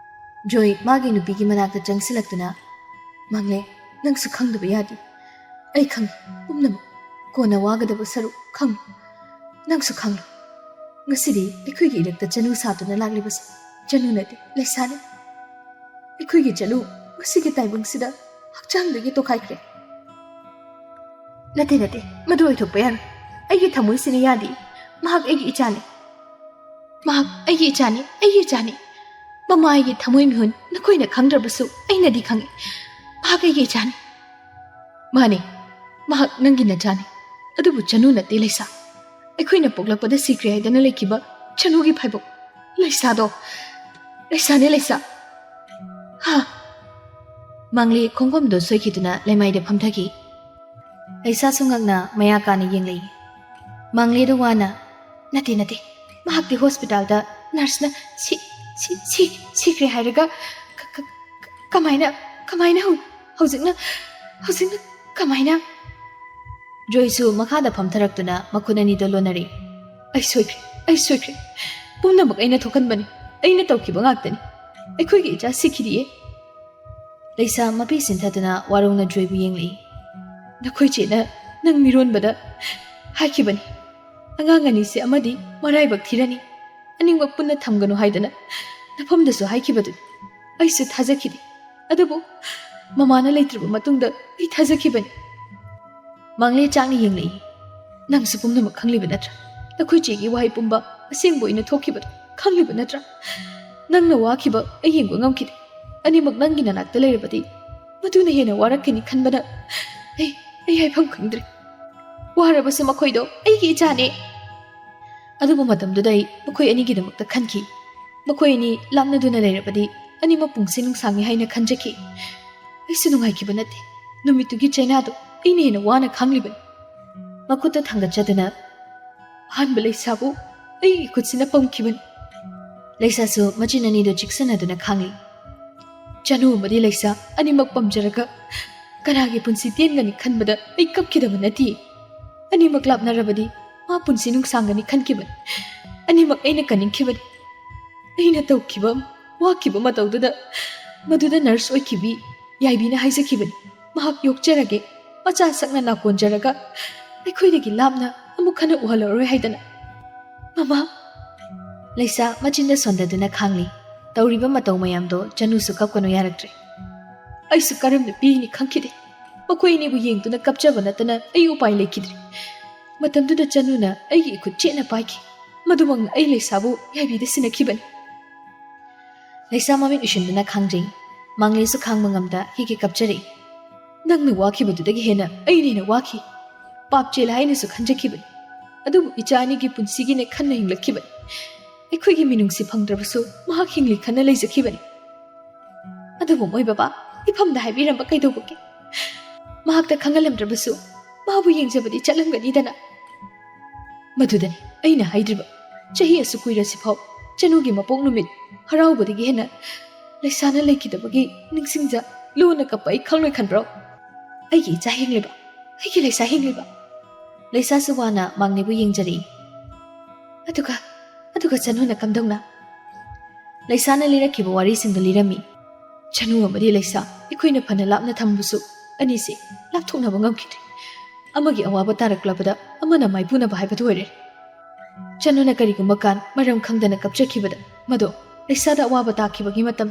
ꯖꯣꯏ ꯃꯥꯒꯤ ꯅꯨꯄꯤꯒꯤ ꯃꯅꯥꯛꯇ ꯆꯪꯁꯤꯜꯂꯛꯇꯨꯅ, "ꯃꯪꯂꯦ, ꯅꯪꯁꯨ ꯈꯪꯗꯕ ꯌꯥꯗꯦ꯫ ꯑꯩ ꯈꯪꯏ ꯄꯨꯝꯅꯃꯛ꯫ ꯀꯣꯟꯅ ꯋꯥꯒꯗꯕ ꯁꯔꯨꯛ ꯈꯪꯏ꯫ ꯅꯪꯁꯨ ꯈꯪꯂꯨ꯫ ꯉꯁꯤꯗꯤ ꯑꯩꯈꯣꯏꯒꯤ ꯏꯔꯛꯇ ꯆꯅꯨ ꯁꯥꯗꯨꯅ ꯂꯥꯛꯂꯤꯕꯁꯦ ꯆꯅꯨ ꯅꯠꯇꯦ, ꯂꯩꯁꯥꯅꯤ꯫ ꯑꯩꯈꯣꯏꯒꯤ ꯆꯅꯨ ꯉꯁꯤꯒꯤ ꯇꯥꯏꯕꯪꯁꯤꯗ ꯍꯛꯆꯥꯡꯗꯒꯤ ꯇꯣꯈꯥꯏꯈ꯭ꯔꯦ꯫" "ꯅꯠꯇꯦ, ꯅꯠꯇꯦ, ꯃꯗꯨ ꯑꯣꯏꯊꯣꯛꯄ ꯌꯥꯔꯣꯏ꯫ ꯑꯩꯒꯤ ꯊꯃꯣꯏꯁꯤꯅ ꯌꯥꯗꯦ꯫ ꯃꯍꯥꯛ ꯑꯩꯒꯤ ꯏꯆꯥꯅꯤ꯫ ꯃꯍꯥꯛ ꯑꯩꯒꯤ ꯏꯆꯥꯅꯤ, ꯑꯩꯒꯤ ꯏꯆꯥꯅꯤ꯫ ꯃꯃꯥ ꯑꯩꯒꯤ ꯊꯃꯣꯏ ꯃꯤꯍꯨꯟ ꯅꯈꯣꯏꯅ ꯈꯪꯗ꯭ꯔꯕꯁꯨ ꯑꯩꯅꯗꯤ ꯈꯪꯏ꯫ ꯃꯍꯥꯛ ꯑꯩꯒꯤ ꯏꯆꯥꯅꯤ꯫" "ꯃꯥꯅꯤ, ꯃꯍꯥꯛ ꯅꯪꯒꯤ ꯅꯆꯥꯅꯤ꯫ ꯑꯗꯨꯕꯨ ꯆꯅꯨ ꯅꯠꯇꯦ, ꯂꯩꯁꯥ꯫ ꯑꯩꯈꯣꯏꯅ ꯄꯣꯛꯂꯛꯄꯗ ꯁꯤꯈ꯭ꯔꯦ ꯍꯥꯏꯗꯅ ꯂꯩꯈꯤꯕ ꯆꯅꯨꯒꯤ ꯐꯥꯏꯕꯣꯛ ꯂꯩꯁꯥꯗꯣ꯫ ꯂꯩꯁꯥꯅꯦ, ꯂꯩꯁꯥ꯫ ꯍꯥ꯫ ꯃꯥꯡꯂꯤ ꯈꯣꯡꯐꯝꯗꯣ ꯁꯣꯏꯈꯤꯗꯨꯅ ꯂꯩꯃꯥꯏꯗ ꯐꯝꯊꯈꯤ꯫ ꯂꯩꯁꯥꯁꯨ ꯉꯛꯅ ꯃꯌꯥ ꯀꯥꯅ ꯌꯦꯡꯂꯛꯏ꯫ ꯃꯥꯡꯂꯤꯗꯨ ꯋꯥꯅ, "ꯅꯠꯇꯦ, ꯅꯠꯇꯦ, ꯃꯍꯥꯛꯇꯤ ꯍꯣꯁꯄꯤꯇꯥꯜꯗ ꯅꯔꯁꯅ ꯁꯤ-, ꯁꯤ-, ꯁꯤ-, ꯁꯤꯈ꯭ꯔꯦ ꯍꯥꯏꯔꯒ ꯀ-, ꯀ-, ꯀ-, ꯀꯃꯥꯏꯅ, ꯀꯃꯥꯏꯅ ꯍꯧ-, ꯍꯧꯖꯤꯛꯅ, ꯍꯧꯖꯤꯛꯅ ꯀꯃꯥꯏꯅ?" ꯖꯣꯏꯁꯨ ꯃꯈꯥꯗ ꯐꯝꯊꯔꯛꯇꯨꯅ ꯃꯈꯨꯠ ꯑꯅꯤꯗꯣ ꯂꯣꯟꯅꯔꯦ꯫ "ꯑꯩ ꯁꯣꯏꯈ꯭ꯔꯦ, ꯑꯩ ꯁꯣꯏꯈ꯭ꯔꯦ꯫ ꯄꯨꯝꯅꯃꯛ ꯑꯩꯅ ꯊꯣꯛꯍꯟꯕꯅꯤ, ꯑꯩꯅ ꯇꯧꯈꯤꯕ ꯉꯥꯛꯇꯅꯤ꯫ ꯑꯩꯈꯣꯏꯒꯤ ꯏꯆꯥ ꯁꯤꯈꯤꯗꯤꯌꯦ꯫" ꯂꯩꯁꯥ ꯃꯄꯤ ꯁꯤꯟꯊꯗꯨꯅ ꯋꯥꯔꯧꯅ ꯖꯣꯏꯕꯨ ꯌꯦꯡꯂꯛꯏ꯫ "ꯅꯈꯣꯏ ꯆꯦꯅ ꯅꯪ ꯃꯤꯔꯣꯟꯕꯗ ꯍꯥꯏꯈꯤꯕꯅꯤ, ꯑꯉꯥꯡ ꯑꯅꯤꯁꯦ ꯑꯃꯗꯤ ꯃꯔꯥꯏꯕꯛ ꯊꯤꯔꯅꯤ, ꯑꯅꯤꯃꯛ ꯄꯨꯟꯅ ꯊꯝꯒꯅꯨ ꯍꯥꯏꯗꯅ ꯅꯐꯝꯗꯁꯨ ꯍꯥꯏꯈꯤꯕꯗꯨꯅꯤ꯫ ꯑꯩꯁꯨ ꯊꯥꯖꯈꯤꯗꯦ, ꯑꯗꯨꯕꯨ ꯃꯃꯥꯅ ꯂꯩꯇ꯭ꯔꯕ ꯃꯇꯨꯡꯗ ꯑꯩ ꯊꯥꯖꯈꯤꯕꯅꯤ꯫" ꯃꯥꯡꯂꯦ ꯆꯥꯛꯅ ꯌꯦꯡꯂꯛꯏ꯫ "ꯅꯪꯁꯨ ꯄꯨꯝꯅꯃꯛ ꯈꯪꯂꯤꯕ ꯅꯠꯇ꯭ꯔꯥ? ꯅꯈꯣꯏ ꯆꯦꯒꯤ ꯋꯥꯍꯩ ꯄꯨꯝꯕ ꯑꯁꯦꯡꯕ ꯑꯣꯏꯅ ꯊꯣꯛꯈꯤꯕꯗꯣ ꯈꯪꯂꯤꯕ ꯅꯠꯇ꯭ꯔꯥ? ꯅꯪꯅ ꯋꯥꯈꯤꯕ ꯑꯩ ꯌꯦꯡꯕ ꯉꯝꯈꯤꯗꯦ꯫ ꯑꯅꯤꯃꯛ ꯅꯪꯒꯤ ꯅꯅꯥꯛꯇ ꯂꯩꯔꯕꯗꯤ ꯃꯗꯨꯅ ꯍꯦꯟꯅ ꯋꯥꯔꯛꯀꯅꯤ ꯈꯟꯕꯅ ꯑꯩ, ꯑꯩ ꯍꯥꯏꯐꯝ ꯈꯪꯗ꯭ꯔꯦ꯫ ꯋꯥꯔꯕꯁꯨ ꯃꯈꯣꯏꯗꯣ ꯑꯩꯒꯤ ꯏꯆꯥꯅꯦ꯫" ꯑꯗꯨꯕꯨ ꯃꯇꯝꯗꯨꯗ ꯑꯩ ꯃꯈꯣꯏ ꯑꯅꯤꯒꯤꯗꯃꯛꯇ ꯈꯟꯈꯤ꯫ ꯃꯈꯣꯏ ꯑꯅꯤ ꯂꯥꯞꯅꯗꯨꯅ ꯂꯩꯔꯕꯗꯤ ꯑꯅꯤꯃꯛ ꯄꯨꯟꯁꯤ ꯅꯨꯡꯁꯥꯡꯉꯤ ꯍꯥꯏꯅ ꯈꯟꯖꯈꯤ꯫ ꯑꯩꯁꯨ ꯅꯨꯡꯉꯥꯏꯈꯤꯕ ꯅꯠꯇꯦ꯫ ꯅꯨꯃꯤꯠꯇꯨꯒꯤ ꯆꯩꯅꯥꯗꯣ ꯑꯩꯅ ꯍꯦꯟꯅ ꯋꯥꯅ ꯈꯥꯡꯂꯤꯕꯅꯤ꯫ ꯃꯈꯨꯠꯇ ꯊꯥꯡꯒꯠꯆꯗꯨꯅ, "ꯑꯍꯥꯟꯕ ꯂꯩꯁꯥꯕꯨ ꯑꯩꯒꯤ ꯈꯨꯠꯁꯤꯅ ꯄꯝꯈꯤꯕꯅꯤ꯫" ꯂꯩꯁꯥꯁꯨ ꯃꯆꯤꯟ ꯑꯅꯤꯗꯨ ꯆꯤꯛꯁꯤꯟꯅꯗꯨꯅ ꯈꯥꯡꯂꯤ꯫ ꯆꯅꯨ ꯑꯃꯗꯤ ꯂꯩꯁꯥ ꯑꯅꯤꯃꯛ ꯄꯝꯖꯔꯒ ꯀꯅꯥꯒꯤ ꯄꯨꯟꯁꯤ ꯇꯦꯟꯒꯅꯤ ꯈꯟꯕꯗ ꯑꯩ ꯀꯞꯈꯤꯗꯕ ꯅꯠꯇꯦ꯫ ꯑꯅꯤꯃꯛ ꯂꯥꯞꯅꯔꯕꯗꯤ ꯃꯥ ꯄꯨꯟꯁꯤ ꯅꯨꯡꯁꯥꯡꯒꯅꯤ ꯈꯟꯈꯤꯕꯅꯤ꯫ ꯑꯅꯤꯃꯛ ꯑꯩꯅ ꯀꯟꯅꯤꯡꯈꯤꯕꯅꯤ꯫ ꯑꯩꯅ ꯇꯧꯈꯤꯕ, ꯋꯥꯈꯤꯕ ꯃꯇꯧꯗꯨꯗ ꯃꯗꯨꯗ ꯅꯔꯁ ꯑꯣꯏꯈꯤꯕꯤ ꯌꯥꯏꯕꯤꯅ ꯍꯥꯏꯖꯈꯤꯕꯅꯤ, ꯃꯍꯥꯛ ꯌꯣꯛꯆꯔꯒꯦ, ꯃꯆꯥ ꯁꯛꯅ ꯅꯥꯀꯣꯟꯖꯔꯒ ꯑꯩꯈꯣꯏꯗꯒꯤ ꯂꯥꯞꯅ ꯑꯃꯨꯛ ꯍꯟꯅ ꯎꯍꯜꯂꯔꯣꯏ ꯍꯥꯏꯗꯅ꯫ ꯃꯃꯥ! ꯂꯩꯁꯥ ꯃꯆꯤꯟꯗ ꯁꯣꯟꯗꯗꯨꯅ ꯈꯥꯡꯂꯤ꯫ ꯇꯧꯔꯤꯕ ꯃꯇꯧ ꯃꯌꯥꯝꯗꯣ ꯆꯅꯨꯁꯨ ꯀꯞꯀꯅꯨ ꯌꯥꯔꯛꯇ꯭ꯔꯦ꯫ ꯑꯩꯁꯨ ꯀꯔꯝꯅ ꯄꯤꯅꯤ ꯈꯪꯈꯤꯗꯦ꯫ ꯃꯈꯣꯏ ꯑꯅꯤꯕꯨ ꯌꯦꯡꯗꯨꯅ ꯀꯞꯆꯕ ꯅꯠꯇꯅ ꯑꯩ ꯎꯄꯥꯏ ꯂꯩꯈꯤꯗ꯭ꯔꯦ꯫ ꯃꯇꯝꯗꯨꯗ ꯆꯅꯨꯅ ꯑꯩꯒꯤ ꯏꯈꯨꯠ ꯆꯦꯠꯅ ꯄꯥꯏꯈꯤ꯫ ꯃꯗꯨꯃꯛꯅ ꯑꯩ ꯂꯩꯁꯥꯕꯨ ꯌꯥꯏꯕꯤꯗ ꯁꯤꯟꯅꯈꯤꯕꯅꯤ꯫ ꯂꯩꯁꯥ ꯃꯃꯤꯠ ꯎꯏꯁꯤꯟꯗꯨꯅ ꯈꯥꯡꯖꯩ꯫ ꯃꯥꯡꯂꯦꯁꯨ ꯈꯥꯡꯕ ꯉꯝꯗ ꯍꯤꯒꯦ ꯀꯞꯆꯔꯛꯏ꯫ ꯅꯪꯅ ꯋꯥꯈꯤꯕꯗꯨꯗꯒꯤ ꯍꯦꯟꯅ ꯑꯩꯅ ꯍꯦꯟꯅ ꯋꯥꯈꯤ꯫ ꯄꯥꯞ ꯆꯦꯜꯂꯦ ꯍꯥꯏꯅꯁꯨ ꯈꯟꯖꯈꯤꯕꯅꯤ꯫ ꯑꯗꯨꯕꯨ ꯏꯆꯥ ꯑꯅꯤꯒꯤ ꯄꯨꯟꯁꯤꯒꯤꯅꯦ ꯈꯟꯅ ꯍꯤꯡꯂꯛꯈꯤꯕꯅꯤ꯫ ꯑꯩꯈꯣꯏꯒꯤ ꯃꯤꯅꯨꯡꯁꯤ ꯐꯪꯗ꯭ꯔꯕꯁꯨ ꯃꯍꯥꯛ ꯍꯤꯡꯂꯤ ꯈꯟꯅ ꯂꯩꯖꯈꯤꯕꯅꯤ꯫ ꯑꯗꯨꯕꯨ ꯃꯣꯏ ꯕꯕꯥ, ꯏꯐꯝꯗ ꯍꯥꯏꯕꯤꯔꯝꯕ ꯀꯩꯗꯧꯕꯒꯦ? ꯃꯍꯥꯛꯇ ꯈꯪꯍꯜꯂꯝꯗ꯭ꯔꯕꯁꯨ ꯃꯥꯕꯨ ꯌꯦꯡꯖꯕꯗꯤ ꯆꯠꯂꯝꯒꯅꯤꯗꯅ꯫ ꯃꯗꯨꯗꯅꯤ ꯑꯩꯅ ꯍꯥꯏꯗ꯭ꯔꯤꯕ, ꯆꯍꯤ ꯑꯁꯨꯛ ꯀꯨꯏꯔꯁꯤꯐꯥꯎ ꯆꯅꯨꯒꯤ ꯃꯄꯣꯛ ꯅꯨꯃꯤꯠ ꯍꯔꯥꯎꯕꯗꯒꯤ ꯍꯦꯟꯅ ꯂꯩꯁꯥꯅ ꯂꯩꯈꯤꯗꯕꯒꯤ ꯅꯤꯡꯁꯤꯡꯖ ꯂꯨꯅ ꯀꯞꯄ ꯑꯩ ꯈꯪꯂꯣꯏ ꯈꯟꯕ꯭ꯔꯣ? ꯑꯩꯒꯤ ꯏꯆꯥ ꯍꯤꯡꯂꯤꯕ, ꯑꯩꯒꯤ ꯂꯩꯁꯥ ꯍꯤꯡꯂꯤꯕ꯫ ꯂꯩꯁꯥꯁꯨ ꯋꯥꯅ ꯃꯥꯡꯅꯦꯕꯨ ꯌꯦꯡꯖꯔꯛꯏ꯫ ꯑꯗꯨꯒ, ꯑꯗꯨꯒ ꯆꯅꯨꯅ ꯀꯝꯗꯧꯅ? ꯂꯩꯁꯥꯅ ꯂꯤꯔꯛꯈꯤꯕ ꯋꯥꯔꯤꯁꯤꯡꯗꯨ ꯂꯤꯔꯝꯃꯤ꯫ ꯆꯅꯨ ꯑꯃꯗꯤ ꯂꯩꯁꯥ ꯑꯩꯈꯣꯏꯅ ꯐꯅ ꯂꯥꯞꯅ ꯊꯝꯕꯁꯨ ꯑꯅꯤꯁꯦ ꯂꯥꯞꯊꯣꯛꯅꯕ ꯉꯝꯈꯤꯗ꯭ꯔꯦ꯫ ꯑꯃꯒꯤ ꯑꯋꯥꯕ ꯇꯥꯔꯛꯂꯕꯗ ꯑꯃꯅ ꯃꯥꯏꯄꯨꯅꯕ ꯍꯥꯏꯕꯗꯨ ꯑꯣꯏꯔꯦ꯫ ꯆꯅꯨꯅ ꯀꯔꯤꯒꯨꯝꯕ ꯀꯥꯟ ꯃꯔꯝ ꯈꯪꯗꯅ ꯀꯞꯆꯈꯤꯕꯗ ꯃꯗꯣ ꯂꯩꯁꯥꯗ ꯑꯋꯥꯕ ꯇꯥꯈꯤꯕꯒꯤ ꯃꯇꯝ꯫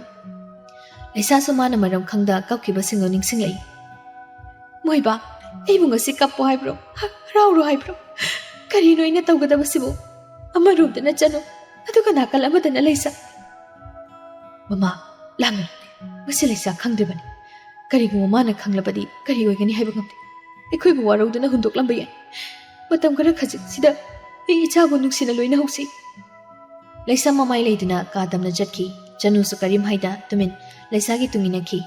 ꯂꯩꯁꯥꯁꯨ ꯃꯥꯅ ꯃꯔꯝ ꯈꯪꯗ ꯀꯞꯈꯤꯕꯁꯤꯡꯗꯣ ꯅꯤꯡꯁꯤꯡꯂꯛꯏ꯫ ꯃꯣꯏꯕꯥ, ꯑꯩꯕꯨ ꯉꯁꯤ ꯀꯞꯄꯣ ꯍꯥꯏꯕ꯭ꯔꯣ? ꯍ-, ꯍꯔꯥꯎꯔꯣ ꯍꯥꯏꯕ꯭ꯔꯣ? ꯀꯔꯤꯅꯣ ꯑꯩꯅ ꯇꯧꯒꯗꯕꯁꯤꯕꯨ? ꯑꯃꯔꯣꯝꯗꯅ ꯆꯅꯨ, ꯑꯗꯨꯒ ꯅꯥꯀꯜ ꯑꯃꯗꯅ ꯂꯩꯁꯥ꯫ ꯃꯃꯥ, ꯂꯥꯡꯒꯅꯨ꯫ ꯃꯁꯤ ꯂꯩꯁꯥ ꯈꯪꯗ꯭ꯔꯤꯕꯅꯤ꯫ ꯀꯔꯤꯒꯨꯝꯕ ꯃꯥꯅ ꯈꯪꯂꯕꯗꯤ ꯀꯔꯤ ꯑꯣꯏꯒꯅꯤ ꯍꯥꯏꯕ ꯉꯝꯗꯦ꯫ ꯑꯩꯈꯣꯏꯕꯨ ꯋꯥꯔꯧꯗꯨꯅ ꯍꯨꯟꯗꯣꯛꯂꯝꯕ ꯌꯥꯏ꯫ ꯃꯇꯝ ꯈꯔ ꯈꯖꯤꯛꯁꯤꯗ ꯑꯩ ꯏꯆꯥꯕꯨ ꯅꯨꯡꯁꯤꯅ ꯂꯣꯏꯅꯍꯧꯁꯤ꯫ ꯂꯩꯁꯥ ꯃꯃꯥꯏ ꯂꯩꯗꯨꯅ ꯀꯥ ꯇꯝꯅ ꯆꯠꯈꯤ꯫ ꯆꯅꯨꯁꯨ ꯀꯔꯤꯝ ꯍꯥꯏꯗ ꯇꯨꯃꯤꯟ ꯂꯩꯁꯥꯒꯤ ꯇꯨꯡ ꯏꯟꯅꯈꯤ꯫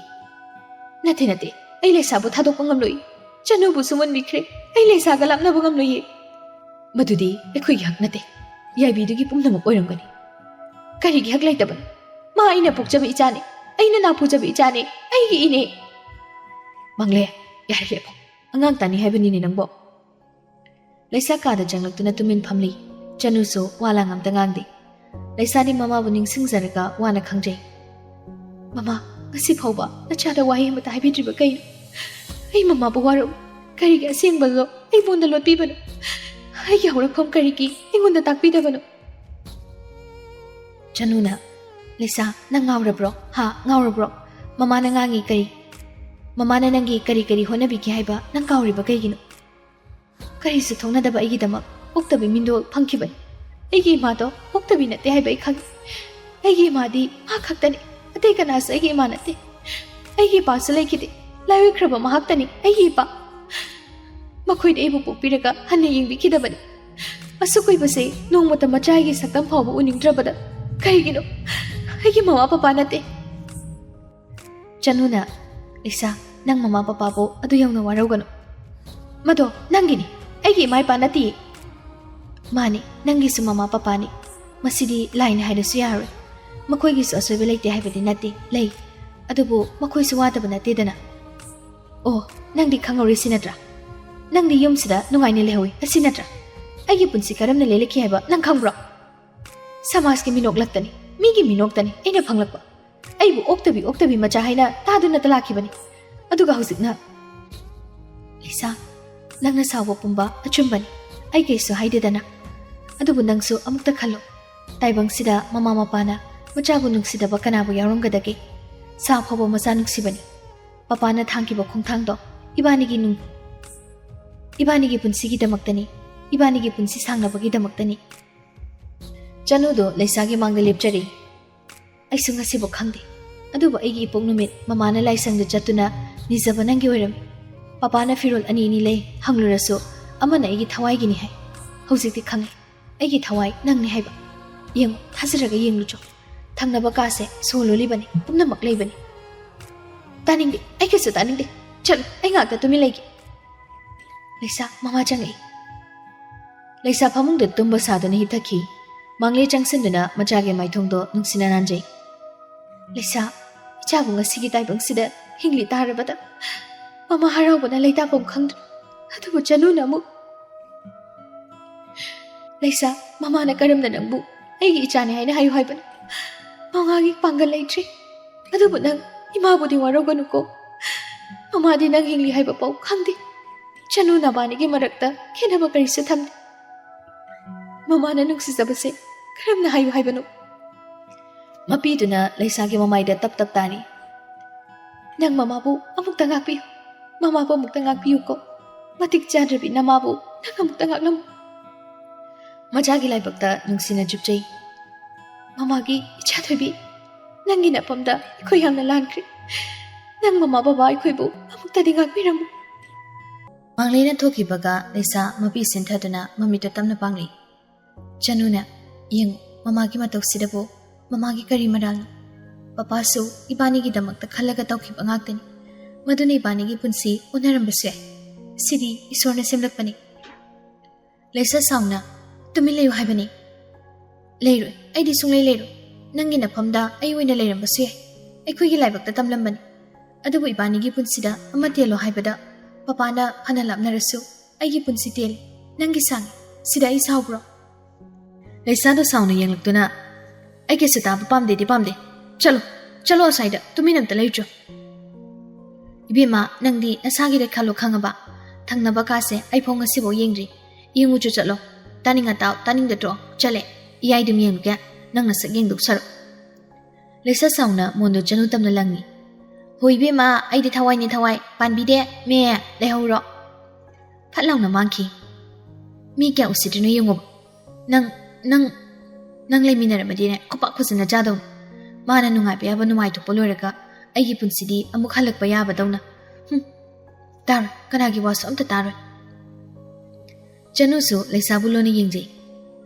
ꯅꯠꯇꯦ, ꯅꯠꯇꯦ, ꯑꯩ ꯂꯩꯁꯥꯕꯨ ꯊꯥꯗꯣꯛꯄ ꯉꯝꯂꯣꯏ꯫ ꯆꯅꯨꯕꯨꯁꯨ ꯃꯨꯟꯕꯤꯈ꯭ꯔꯦ꯫ ꯑꯩ ꯂꯩꯁꯥꯒ ꯂꯥꯞꯅꯕ ꯉꯝꯂꯣꯏꯌꯦ꯫ ꯃꯗꯨꯗꯤ ꯑꯩꯈꯣꯏꯒꯤ ꯍꯛ ꯅꯠꯇꯦ꯫ ꯌꯥꯏꯕꯤꯗꯨꯒꯤ ꯄꯨꯝꯅꯃꯛ ꯑꯣꯏꯔꯝꯒꯅꯤ꯫ ꯀꯔꯤꯒꯤ ꯍꯛ ꯂꯩꯇꯕꯅꯣ? ꯃꯥ ꯑꯩꯅ ꯄꯣꯛꯆꯕ ꯏꯆꯥꯅꯤ, ꯑꯩꯅ ꯅꯥꯄꯨꯖꯕ ꯏꯆꯥꯅꯤ, ꯑꯩꯒꯤ ꯏꯅꯦ꯫ ꯃꯪꯂꯦ, ꯌꯥꯔꯦ, ꯂꯦꯞꯄꯣ꯫ ꯑꯉꯥꯡ ꯇꯥꯅꯤ ꯍꯥꯏꯕꯅꯤꯅꯦ ꯅꯪꯕꯣ꯫ ꯂꯩꯁꯥ ꯀꯥꯗ ꯆꯪꯂꯛꯇꯨꯅ ꯇꯨꯃꯤꯟ ꯐꯝꯂꯤ꯫ ꯆꯅꯨꯁꯨ ꯋꯥ ꯂꯥꯡ ꯑꯝꯇ ꯉꯥꯡꯗꯦ꯫ ꯂꯩꯁꯥꯗꯤ ꯃꯃꯥꯕꯨ ꯅꯤꯡꯁꯤꯡꯖꯔꯒ ꯋꯥꯅ ꯈꯪꯖꯩ꯫ "ꯃꯃꯥ, ꯉꯁꯤ ꯐꯥꯎꯕ ꯅꯆꯥꯗ ꯋꯥꯍꯩ ꯑꯃꯠꯇ ꯍꯥꯏꯕꯤꯗ꯭ꯔꯤꯕ ꯀꯩꯅꯣ? ꯑꯩ ꯃꯃꯥꯕꯨ ꯋꯥꯔꯧꯏ꯫ ꯀꯔꯤꯒꯤ ꯑꯁꯦꯡꯕꯗꯣ ꯑꯩꯉꯣꯟꯗ ꯂꯣꯠꯄꯤꯕꯅꯣ? ꯑꯩꯒꯤ ꯍꯧꯔꯛꯐꯝ ꯀꯔꯤꯒꯤ ꯑꯩꯉꯣꯟꯗ ꯇꯥꯛꯄꯤꯗꯕꯅꯣ?" ꯆꯅꯨꯅ, "ꯂꯩꯁꯥ, ꯅꯪ ꯉꯥꯎꯔꯕ꯭ꯔꯣ? ꯍꯥ, ꯉꯥꯎꯔꯕ꯭ꯔꯣ? ꯃꯃꯥꯅ ꯉꯥꯡꯉꯤ ꯀꯔꯤ? ꯃꯃꯥꯅ ꯅꯪꯒꯤ ꯀꯔꯤ ꯀꯔꯤ ꯍꯣꯠꯅꯕꯤꯒꯦ ꯍꯥꯏꯕ ꯅꯪ ꯀꯥꯎꯔꯤꯕ ꯀꯩꯒꯤꯅꯣ? ꯀꯔꯤꯁꯨ ꯊꯣꯛꯅꯗꯕ ꯑꯩꯒꯤꯗꯃꯛ ꯄꯣꯛꯇꯕꯤ ꯃꯤꯡꯗꯣꯜ ꯐꯪꯈꯤꯕꯅꯤ꯫ ꯑꯩꯒꯤ ꯏꯃꯥꯗꯣ ꯄꯣꯛꯇꯕꯤ ꯅꯠꯇꯦ ꯍꯥꯏꯕ ꯑꯩ ꯈꯪꯏ꯫ ꯑꯩꯒꯤ ꯏꯃꯥꯗꯤ ꯃꯥ ꯈꯛꯇꯅꯤ꯫ ꯑꯇꯩ ꯀꯅꯥꯁꯨ ꯑꯩꯒꯤ ꯏꯃꯥ ꯅꯠꯇꯦ꯫ ꯑꯩꯒꯤ ꯏꯄꯥꯁꯨ ꯂꯩꯈꯤꯗꯦ꯫ ꯂꯥꯏꯑꯣꯏꯈ꯭ꯔꯕ ꯃꯍꯥꯛꯇꯅꯤ ꯑꯩꯒꯤ ꯏꯄꯥ꯫ ꯃꯈꯣꯏꯗꯤ ꯑꯩꯕꯨ ꯄꯣꯛꯄꯤꯔꯒ ꯍꯟꯅ ꯌꯦꯡꯕꯤꯈꯤꯗꯕꯅꯤ꯫ ꯑꯁꯨꯛ ꯀꯨꯏꯕꯁꯦ ꯅꯣꯡꯃꯇ ꯃꯆꯥꯒꯤ ꯁꯛꯇꯝ ꯐꯥꯎꯕ ꯎꯅꯤꯡꯗ꯭ꯔꯕꯗ ꯀꯩꯒꯤꯅꯣ? ꯑꯩꯒꯤ ꯃꯃꯥ ꯄꯄꯥ ꯅꯠꯇꯦ꯫ ꯆꯅꯨꯅ, "ꯂꯤꯁꯥ, ꯅꯪ ꯃꯃꯥ ꯄꯄꯥꯕꯨ ꯑꯗꯨ ꯌꯧꯅ ꯋꯥꯔꯧꯒꯅꯨ꯫ ꯃꯗꯣ ꯅꯪꯒꯤꯅꯤ, ꯑꯩꯒꯤ ꯏꯃꯥ ꯏꯄꯥ ꯅꯠꯇꯤꯌꯦ꯫" "ꯃꯥꯅꯤ, ꯅꯪꯒꯤꯁꯨ ꯃꯃꯥ ꯄꯄꯥꯅꯤ꯫ ꯃꯁꯤꯗꯤ ꯂꯥꯏꯅ ꯍꯥꯏꯔꯁꯨ ꯌꯥꯔꯣꯏ꯫ ꯃꯈꯣꯏꯒꯤꯁꯨ ꯑꯁꯣꯏꯕ ꯂꯩꯇꯦ ꯍꯥꯏꯕꯗꯤ ꯅꯠꯇꯦ, ꯂꯩ꯫ ꯑꯗꯨꯕꯨ ꯃꯈꯣꯏꯁꯨ ꯋꯥꯗꯕ ꯅꯠꯇꯦꯗꯅ꯫ ꯑꯣ, ꯅꯪꯗꯤ ꯈꯪꯍꯧꯔꯤ ꯁꯤ ꯅꯠꯇ꯭ꯔꯥ? ꯅꯪꯗꯤ ꯌꯨꯝꯁꯤꯗ ꯅꯨꯡꯉꯥꯏꯅ ꯂꯩꯍꯧꯋꯤ ꯑꯁꯤ ꯅꯠꯇ꯭ꯔꯥ? ꯑꯩꯒꯤ ꯄꯨꯟꯁꯤ ꯀꯔꯝꯅ ꯂꯦꯜꯂꯛꯈꯤ ꯍꯥꯏꯕ ꯅꯪ ꯈꯪꯕ꯭ꯔꯣ? ꯁꯃꯥꯖꯀꯤ ꯃꯤꯅꯣꯛꯂꯛꯇꯅꯤ, ꯃꯤꯒꯤ ꯃꯤꯅꯣꯛꯇꯅꯤ ꯑꯩꯅ ꯐꯪꯂꯛꯄ꯫ ꯑꯩꯕꯨ ꯑꯣꯛꯇꯕꯤ ꯑꯣꯛꯇꯕꯤ ꯃꯆꯥ ꯍꯥꯏꯅ ꯇꯥꯗꯨꯅꯇ ꯂꯥꯛꯈꯤꯕꯅꯤ꯫ ꯑꯗꯨꯒ ꯍꯧꯖꯤꯛꯅ, ꯂꯤꯁꯥ, ꯅꯪꯅ ꯁꯥꯎꯕ ꯄꯨꯝꯕ ꯑꯆꯨꯝꯕꯅꯤ꯫ ꯑꯩ ꯀꯩꯁꯨ ꯍꯥꯏꯗꯦꯗꯅ꯫ ꯑꯗꯨꯕꯨ ꯅꯪꯁꯨ ꯑꯃꯨꯛꯇ ꯈꯜꯂꯣ꯫ ꯇꯥꯏꯕꯪꯁꯤꯗ ꯃꯃꯥ ꯃꯄꯥꯅ ꯃꯆꯥꯕꯨ ꯅꯨꯡꯁꯤꯗꯕ ꯀꯅꯥꯕꯨ ꯌꯥꯎꯔꯝꯒꯗꯒꯦ? ꯁꯥ ꯐꯥꯎꯕ ꯃꯆꯥ ꯅꯨꯡꯁꯤꯕꯅꯤ꯫ ꯄꯄꯥꯅ ꯊꯥꯡꯈꯤꯕ ꯈꯣꯡꯊꯥꯡꯗꯣ ꯏꯕꯥꯅꯤꯒꯤ ꯅꯨꯡ-, ꯏꯕꯥꯅꯤꯒꯤ ꯄꯨꯟꯁꯤꯒꯤꯗꯃꯛꯇꯅꯤ, ꯏꯕꯥꯅꯤꯒꯤ ꯄꯨꯟꯁꯤ ꯁꯥꯡꯅꯕꯒꯤꯗꯃꯛꯇꯅꯤ꯫" ꯆꯅꯨꯗꯣ ꯂꯩꯁꯥꯒꯤ ꯃꯥꯡꯗ ꯂꯦꯞꯆꯔꯤ꯫ "ꯑꯩꯁꯨ ꯉꯁꯤꯕꯨ ꯈꯪꯗꯦ, ꯑꯗꯨꯕꯨ ꯑꯩꯒꯤ ꯏꯄꯣꯛ ꯅꯨꯃꯤꯠ ꯃꯃꯥꯅ ꯂꯥꯏꯁꯪꯗ ꯆꯠꯇꯨꯅ ꯅꯤꯖꯕ ꯅꯪꯒꯤ ꯑꯣꯏꯔꯝꯃꯤ꯫ ꯄꯄꯥꯅ ꯐꯤꯔꯣꯜ ꯑꯅꯤ ꯑꯅꯤ ꯂꯩ ꯍꯪꯂꯨꯔꯁꯨ ꯑꯃꯅ ꯑꯩꯒꯤ ꯊꯋꯥꯏꯒꯤꯅꯤ ꯍꯥꯏ꯫ ꯍꯧꯖꯤꯛꯇꯤ ꯈꯪꯉꯦ, ꯑꯩꯒꯤ ꯊꯋꯥꯏ ꯅꯪꯅꯤ ꯍꯥꯏꯕ꯫ ꯌꯦꯡꯉꯨ, ꯊꯥꯖꯔꯒ ꯌꯦꯡꯂꯨꯆꯣ꯫ ꯊꯪꯅꯕ ꯀꯥꯁꯦ ꯁꯣ ꯂꯣꯜꯂꯤꯕꯅꯤ, ꯄꯨꯝꯅꯃꯛ ꯂꯩꯕꯅꯤ꯫" "ꯇꯥꯅꯤꯡꯗꯦ, ꯑꯩ ꯀꯩꯁꯨ ꯇꯥꯅꯤꯡꯗꯦ꯫ ꯆꯠꯂꯨ, ꯑꯩ ꯉꯥꯛꯇ ꯇꯨꯃꯤꯟ ꯂꯩꯒꯦ꯫" ꯂꯩꯁꯥ, ꯃꯃꯥ ꯆꯪꯉꯛꯏ꯫ ꯂꯩꯁꯥ ꯐꯃꯨꯡꯗ ꯇꯨꯝꯕ ꯁꯥꯗꯨꯅ ꯍꯤꯞꯊꯈꯤ꯫ ꯃꯥꯡꯂꯦ ꯆꯪꯁꯤꯟꯗꯨꯅ ꯃꯆꯥꯒꯤ ꯃꯥꯏꯊꯣꯡꯗꯣ ꯅꯨꯡꯁꯤꯅ ꯅꯥꯟꯖꯩ꯫ "ꯂꯩꯁꯥ, ꯏꯆꯥꯕꯨ ꯉꯁꯤꯒꯤ ꯇꯥꯏꯕꯪꯁꯤꯗ ꯍꯤꯡꯂꯤ ꯇꯥꯔꯕꯗ ꯃꯃꯥ ꯍꯔꯥꯎꯕꯅ ꯂꯩꯇꯥꯐꯝ ꯈꯪꯗ꯭ꯔꯦ꯫ ꯑꯗꯨꯕꯨ ꯆꯅꯨꯅ ꯑꯃꯨꯛ, ꯂꯩꯁꯥ, ꯃꯃꯥꯅ ꯀꯔꯝꯅ ꯅꯪꯕꯨ ꯑꯩꯒꯤ ꯏꯆꯥꯅꯤ ꯍꯥꯏꯅ ꯍꯥꯏꯌꯨ ꯍꯥꯏꯕꯅꯣ? ꯃꯃꯥꯒꯤ ꯄꯥꯡꯒꯜ ꯂꯩꯇ꯭ꯔꯦ꯫ ꯑꯗꯨꯕꯨ ꯅꯪ ꯏꯃꯥꯕꯨꯗꯤ ꯋꯥꯔꯧꯒꯅꯨꯀꯣ꯫ ꯃꯃꯥꯗꯤ ꯅꯪ ꯍꯤꯡꯂꯤ ꯍꯥꯏꯕ ꯄꯥꯎ ꯈꯪꯗꯦ꯫ ꯆꯅꯨ ꯅꯕꯥꯅꯤꯒꯤ ꯃꯔꯛꯇ ꯈꯦꯠꯅꯕ ꯀꯔꯤꯁꯨ ꯊꯝꯗꯦ꯫ ꯃꯃꯥꯅ ꯅꯨꯡꯁꯤꯖꯕꯁꯦ ꯀꯔꯝꯅ ꯍꯥꯏꯌꯨ ꯍꯥꯏꯕꯅꯣ?" ꯃꯄꯤꯗꯨꯅ ꯂꯩꯁꯥꯒꯤ ꯃꯃꯥꯏꯗ ꯇꯞ ꯇꯞ ꯇꯥꯔꯤ꯫ "ꯅꯪ ꯃꯃꯥꯕꯨ ꯑꯃꯨꯛꯇ ꯉꯥꯛꯄꯤꯌꯨ꯫ ꯃꯃꯥꯕꯨ ꯑꯃꯨꯛꯇ ꯉꯥꯛꯄꯤꯌꯨꯀꯣ꯫ ꯃꯇꯤꯛ ꯆꯥꯗ꯭ꯔꯕꯤ ꯅꯃꯥꯕꯨ ꯅꯪ ꯑꯃꯨꯛꯇ ꯉꯥꯛꯂꯝꯃꯨ꯫" ꯃꯆꯥꯒꯤ ꯂꯥꯏꯕꯛꯇ ꯅꯨꯡꯁꯤꯅ ꯆꯨꯞꯆꯩ꯫ "ꯃꯃꯥꯒꯤ ꯏꯆꯥ ꯊꯣꯏꯕꯤ, ꯅꯪꯒꯤ ꯅꯐꯝꯗ ꯑꯩꯈꯣꯏ ꯌꯥꯝꯅ ꯂꯥꯟꯈ꯭ꯔꯦ꯫ ꯅꯪ ꯃꯃꯥ ꯕꯕꯥ ꯑꯩꯈꯣꯏꯕꯨ ꯑꯃꯨꯛꯇꯗꯤ ꯉꯥꯛꯄꯤꯔꯝꯃꯨ꯫" ꯃꯥꯡꯂꯦꯅ ꯊꯣꯛꯈꯤꯕꯒ ꯂꯩꯁꯥ ꯃꯄꯤ ꯁꯤꯟꯊꯗꯨꯅ ꯃꯃꯤꯠꯇ ꯇꯞꯅ ꯄꯥꯡꯂꯤ꯫ ꯆꯅꯨꯅ, "ꯌꯦꯡꯉꯨ, ꯃꯃꯥꯒꯤ ꯃꯇꯧꯁꯤꯗꯕꯨ ꯃꯃꯥꯒꯤ ꯀꯔꯤ ꯃꯔꯥꯜꯅꯣ? ꯄꯄꯥꯁꯨ ꯏꯕꯥꯅꯤꯒꯤꯗꯃꯛꯇ ꯈꯜꯂꯒ ꯇꯧꯈꯤꯕ ꯉꯥꯛꯇꯅꯤ꯫ ꯃꯗꯨꯅ ꯏꯕꯥꯅꯤꯒꯤ ꯄꯨꯟꯁꯤ ꯑꯣꯟꯅꯔꯝꯕꯁꯨ ꯌꯥꯏ꯫ ꯁꯤꯗꯤ ꯏꯁꯣꯔꯅ ꯁꯦꯝꯂꯛꯄꯅꯤ꯫" ꯂꯩꯁꯥ ꯁꯥꯎꯅ, "ꯇꯨꯃꯤꯟ ꯂꯩꯌꯨ ꯍꯥꯏꯕꯅꯤ꯫" "ꯂꯩꯔꯣꯏ, ꯑꯩꯗꯤ ꯁꯨꯡꯂꯩ ꯂꯩꯔꯣꯏ꯫ ꯅꯪꯒꯤ ꯅꯐꯝꯗ ꯑꯩ ꯑꯣꯏꯅ ꯂꯩꯔꯝꯕꯁꯨ ꯌꯥꯏ꯫ ꯑꯩꯈꯣꯏꯒꯤ ꯂꯥꯏꯕꯛꯇ ꯇꯝꯂꯝꯕꯅꯤ꯫ ꯑꯗꯨꯕꯨ ꯏꯕꯥꯅꯤꯒꯤ ꯄꯨꯟꯁꯤꯗ ꯑꯃ ꯇꯦꯜꯂꯣ ꯍꯥꯏꯕꯗ ꯄꯄꯥꯅ ꯐꯅ ꯂꯥꯞꯅꯔꯁꯨ ꯑꯩꯒꯤ ꯄꯨꯟꯁꯤ ꯇꯦꯜꯂꯤ꯫ ꯅꯪꯒꯤ ꯁꯥꯡꯉꯤ꯫ ꯁꯤꯗ ꯑꯩ ꯁꯥꯎꯕ꯭ꯔꯣ?" ꯂꯩꯁꯥꯗꯣ ꯁꯥꯎꯅ ꯌꯦꯡꯂꯛꯇꯨꯅ, "ꯑꯩ ꯀꯩꯁꯨ ꯇꯥꯕ ꯄꯥꯝꯗꯦꯗꯤ ꯄꯥꯝꯗꯦ꯫ ꯆꯠꯂꯣ, ꯆꯠꯂꯣ ꯑꯁ꯭ꯋꯥꯏꯗ, ꯇꯨꯃꯤꯟ ꯑꯝꯇ ꯂꯩꯔꯨꯆꯣ꯫" "ꯏꯕꯦꯝꯃ, ꯅꯪꯗꯤ ꯅꯁꯥꯒꯤꯗ ꯈꯜꯂꯣ ꯈꯪꯉꯕ? ꯊꯪꯅꯕ ꯀꯥꯁꯦ ꯑꯩꯐꯥꯎ ꯉꯁꯤꯐꯥꯎ ꯌꯦꯡꯗ꯭ꯔꯤ꯫ ꯌꯦꯡꯉꯨꯆꯣ ꯆꯠꯂꯣ꯫ ꯇꯥꯅꯤꯡꯉ ꯇꯥꯎ, ꯇꯥꯅꯤꯡꯗ ꯇꯣꯛꯑꯣ꯫ ꯆꯠꯂꯦ꯫ ꯏꯌꯥꯏꯗꯨꯝ ꯌꯦꯡꯂꯨꯒꯦ, ꯅꯪ ꯅꯁꯛ ꯌꯦꯡꯗꯧ ꯁꯔꯨꯛ꯫" ꯂꯩꯁꯥ ꯁꯥꯎꯅ ꯃꯣꯟꯗꯣ ꯆꯅꯨ ꯇꯝꯅ ꯂꯪꯉꯤ꯫ "ꯍꯣ ꯏꯕꯦꯝꯃ, ꯑꯩꯗꯤ ꯊꯋꯥꯏꯅꯦ ꯊꯋꯥꯏ, ꯄꯥꯟꯕꯤꯗꯦ꯫ ꯃꯦ, ꯂꯩꯍꯧꯔꯣ꯫" ꯐꯠ ꯂꯥꯎꯅ ꯃꯥꯡꯈꯤ꯫ "ꯃꯤ ꯀꯌꯥ ꯎꯁꯤꯠꯇ꯭ꯔꯤꯅꯣ ꯌꯦꯡꯉꯣꯕ꯫ ꯅꯪ, ꯅꯪ, ꯅꯪ ꯂꯩꯃꯤꯟꯅꯔꯝꯃꯗꯤꯅꯦ, ꯈꯨꯄꯥꯛ ꯐꯖꯅ ꯆꯥꯗꯧꯅꯤ꯫ ꯃꯥꯅ ꯅꯨꯡꯉꯥꯏꯕ ꯌꯥꯕ ꯅꯨꯡꯉꯥꯏꯊꯣꯛꯄ ꯂꯣꯏꯔꯒ ꯑꯩꯒꯤ ꯄꯨꯟꯁꯤꯗꯤ ꯑꯃꯨꯛ ꯍꯜꯂꯛꯄ ꯌꯥꯕꯗꯧꯅ꯫ ꯍꯨꯝ, ꯇꯥꯔꯣꯏ, ꯀꯅꯥꯒꯤ ꯋꯥꯁꯨ ꯑꯝꯇ ꯇꯥꯔꯣꯏ꯫" ꯆꯅꯨꯁꯨ ꯂꯩꯁꯥꯕꯨ ꯂꯣꯟꯅ ꯌꯦꯡꯖꯩ꯫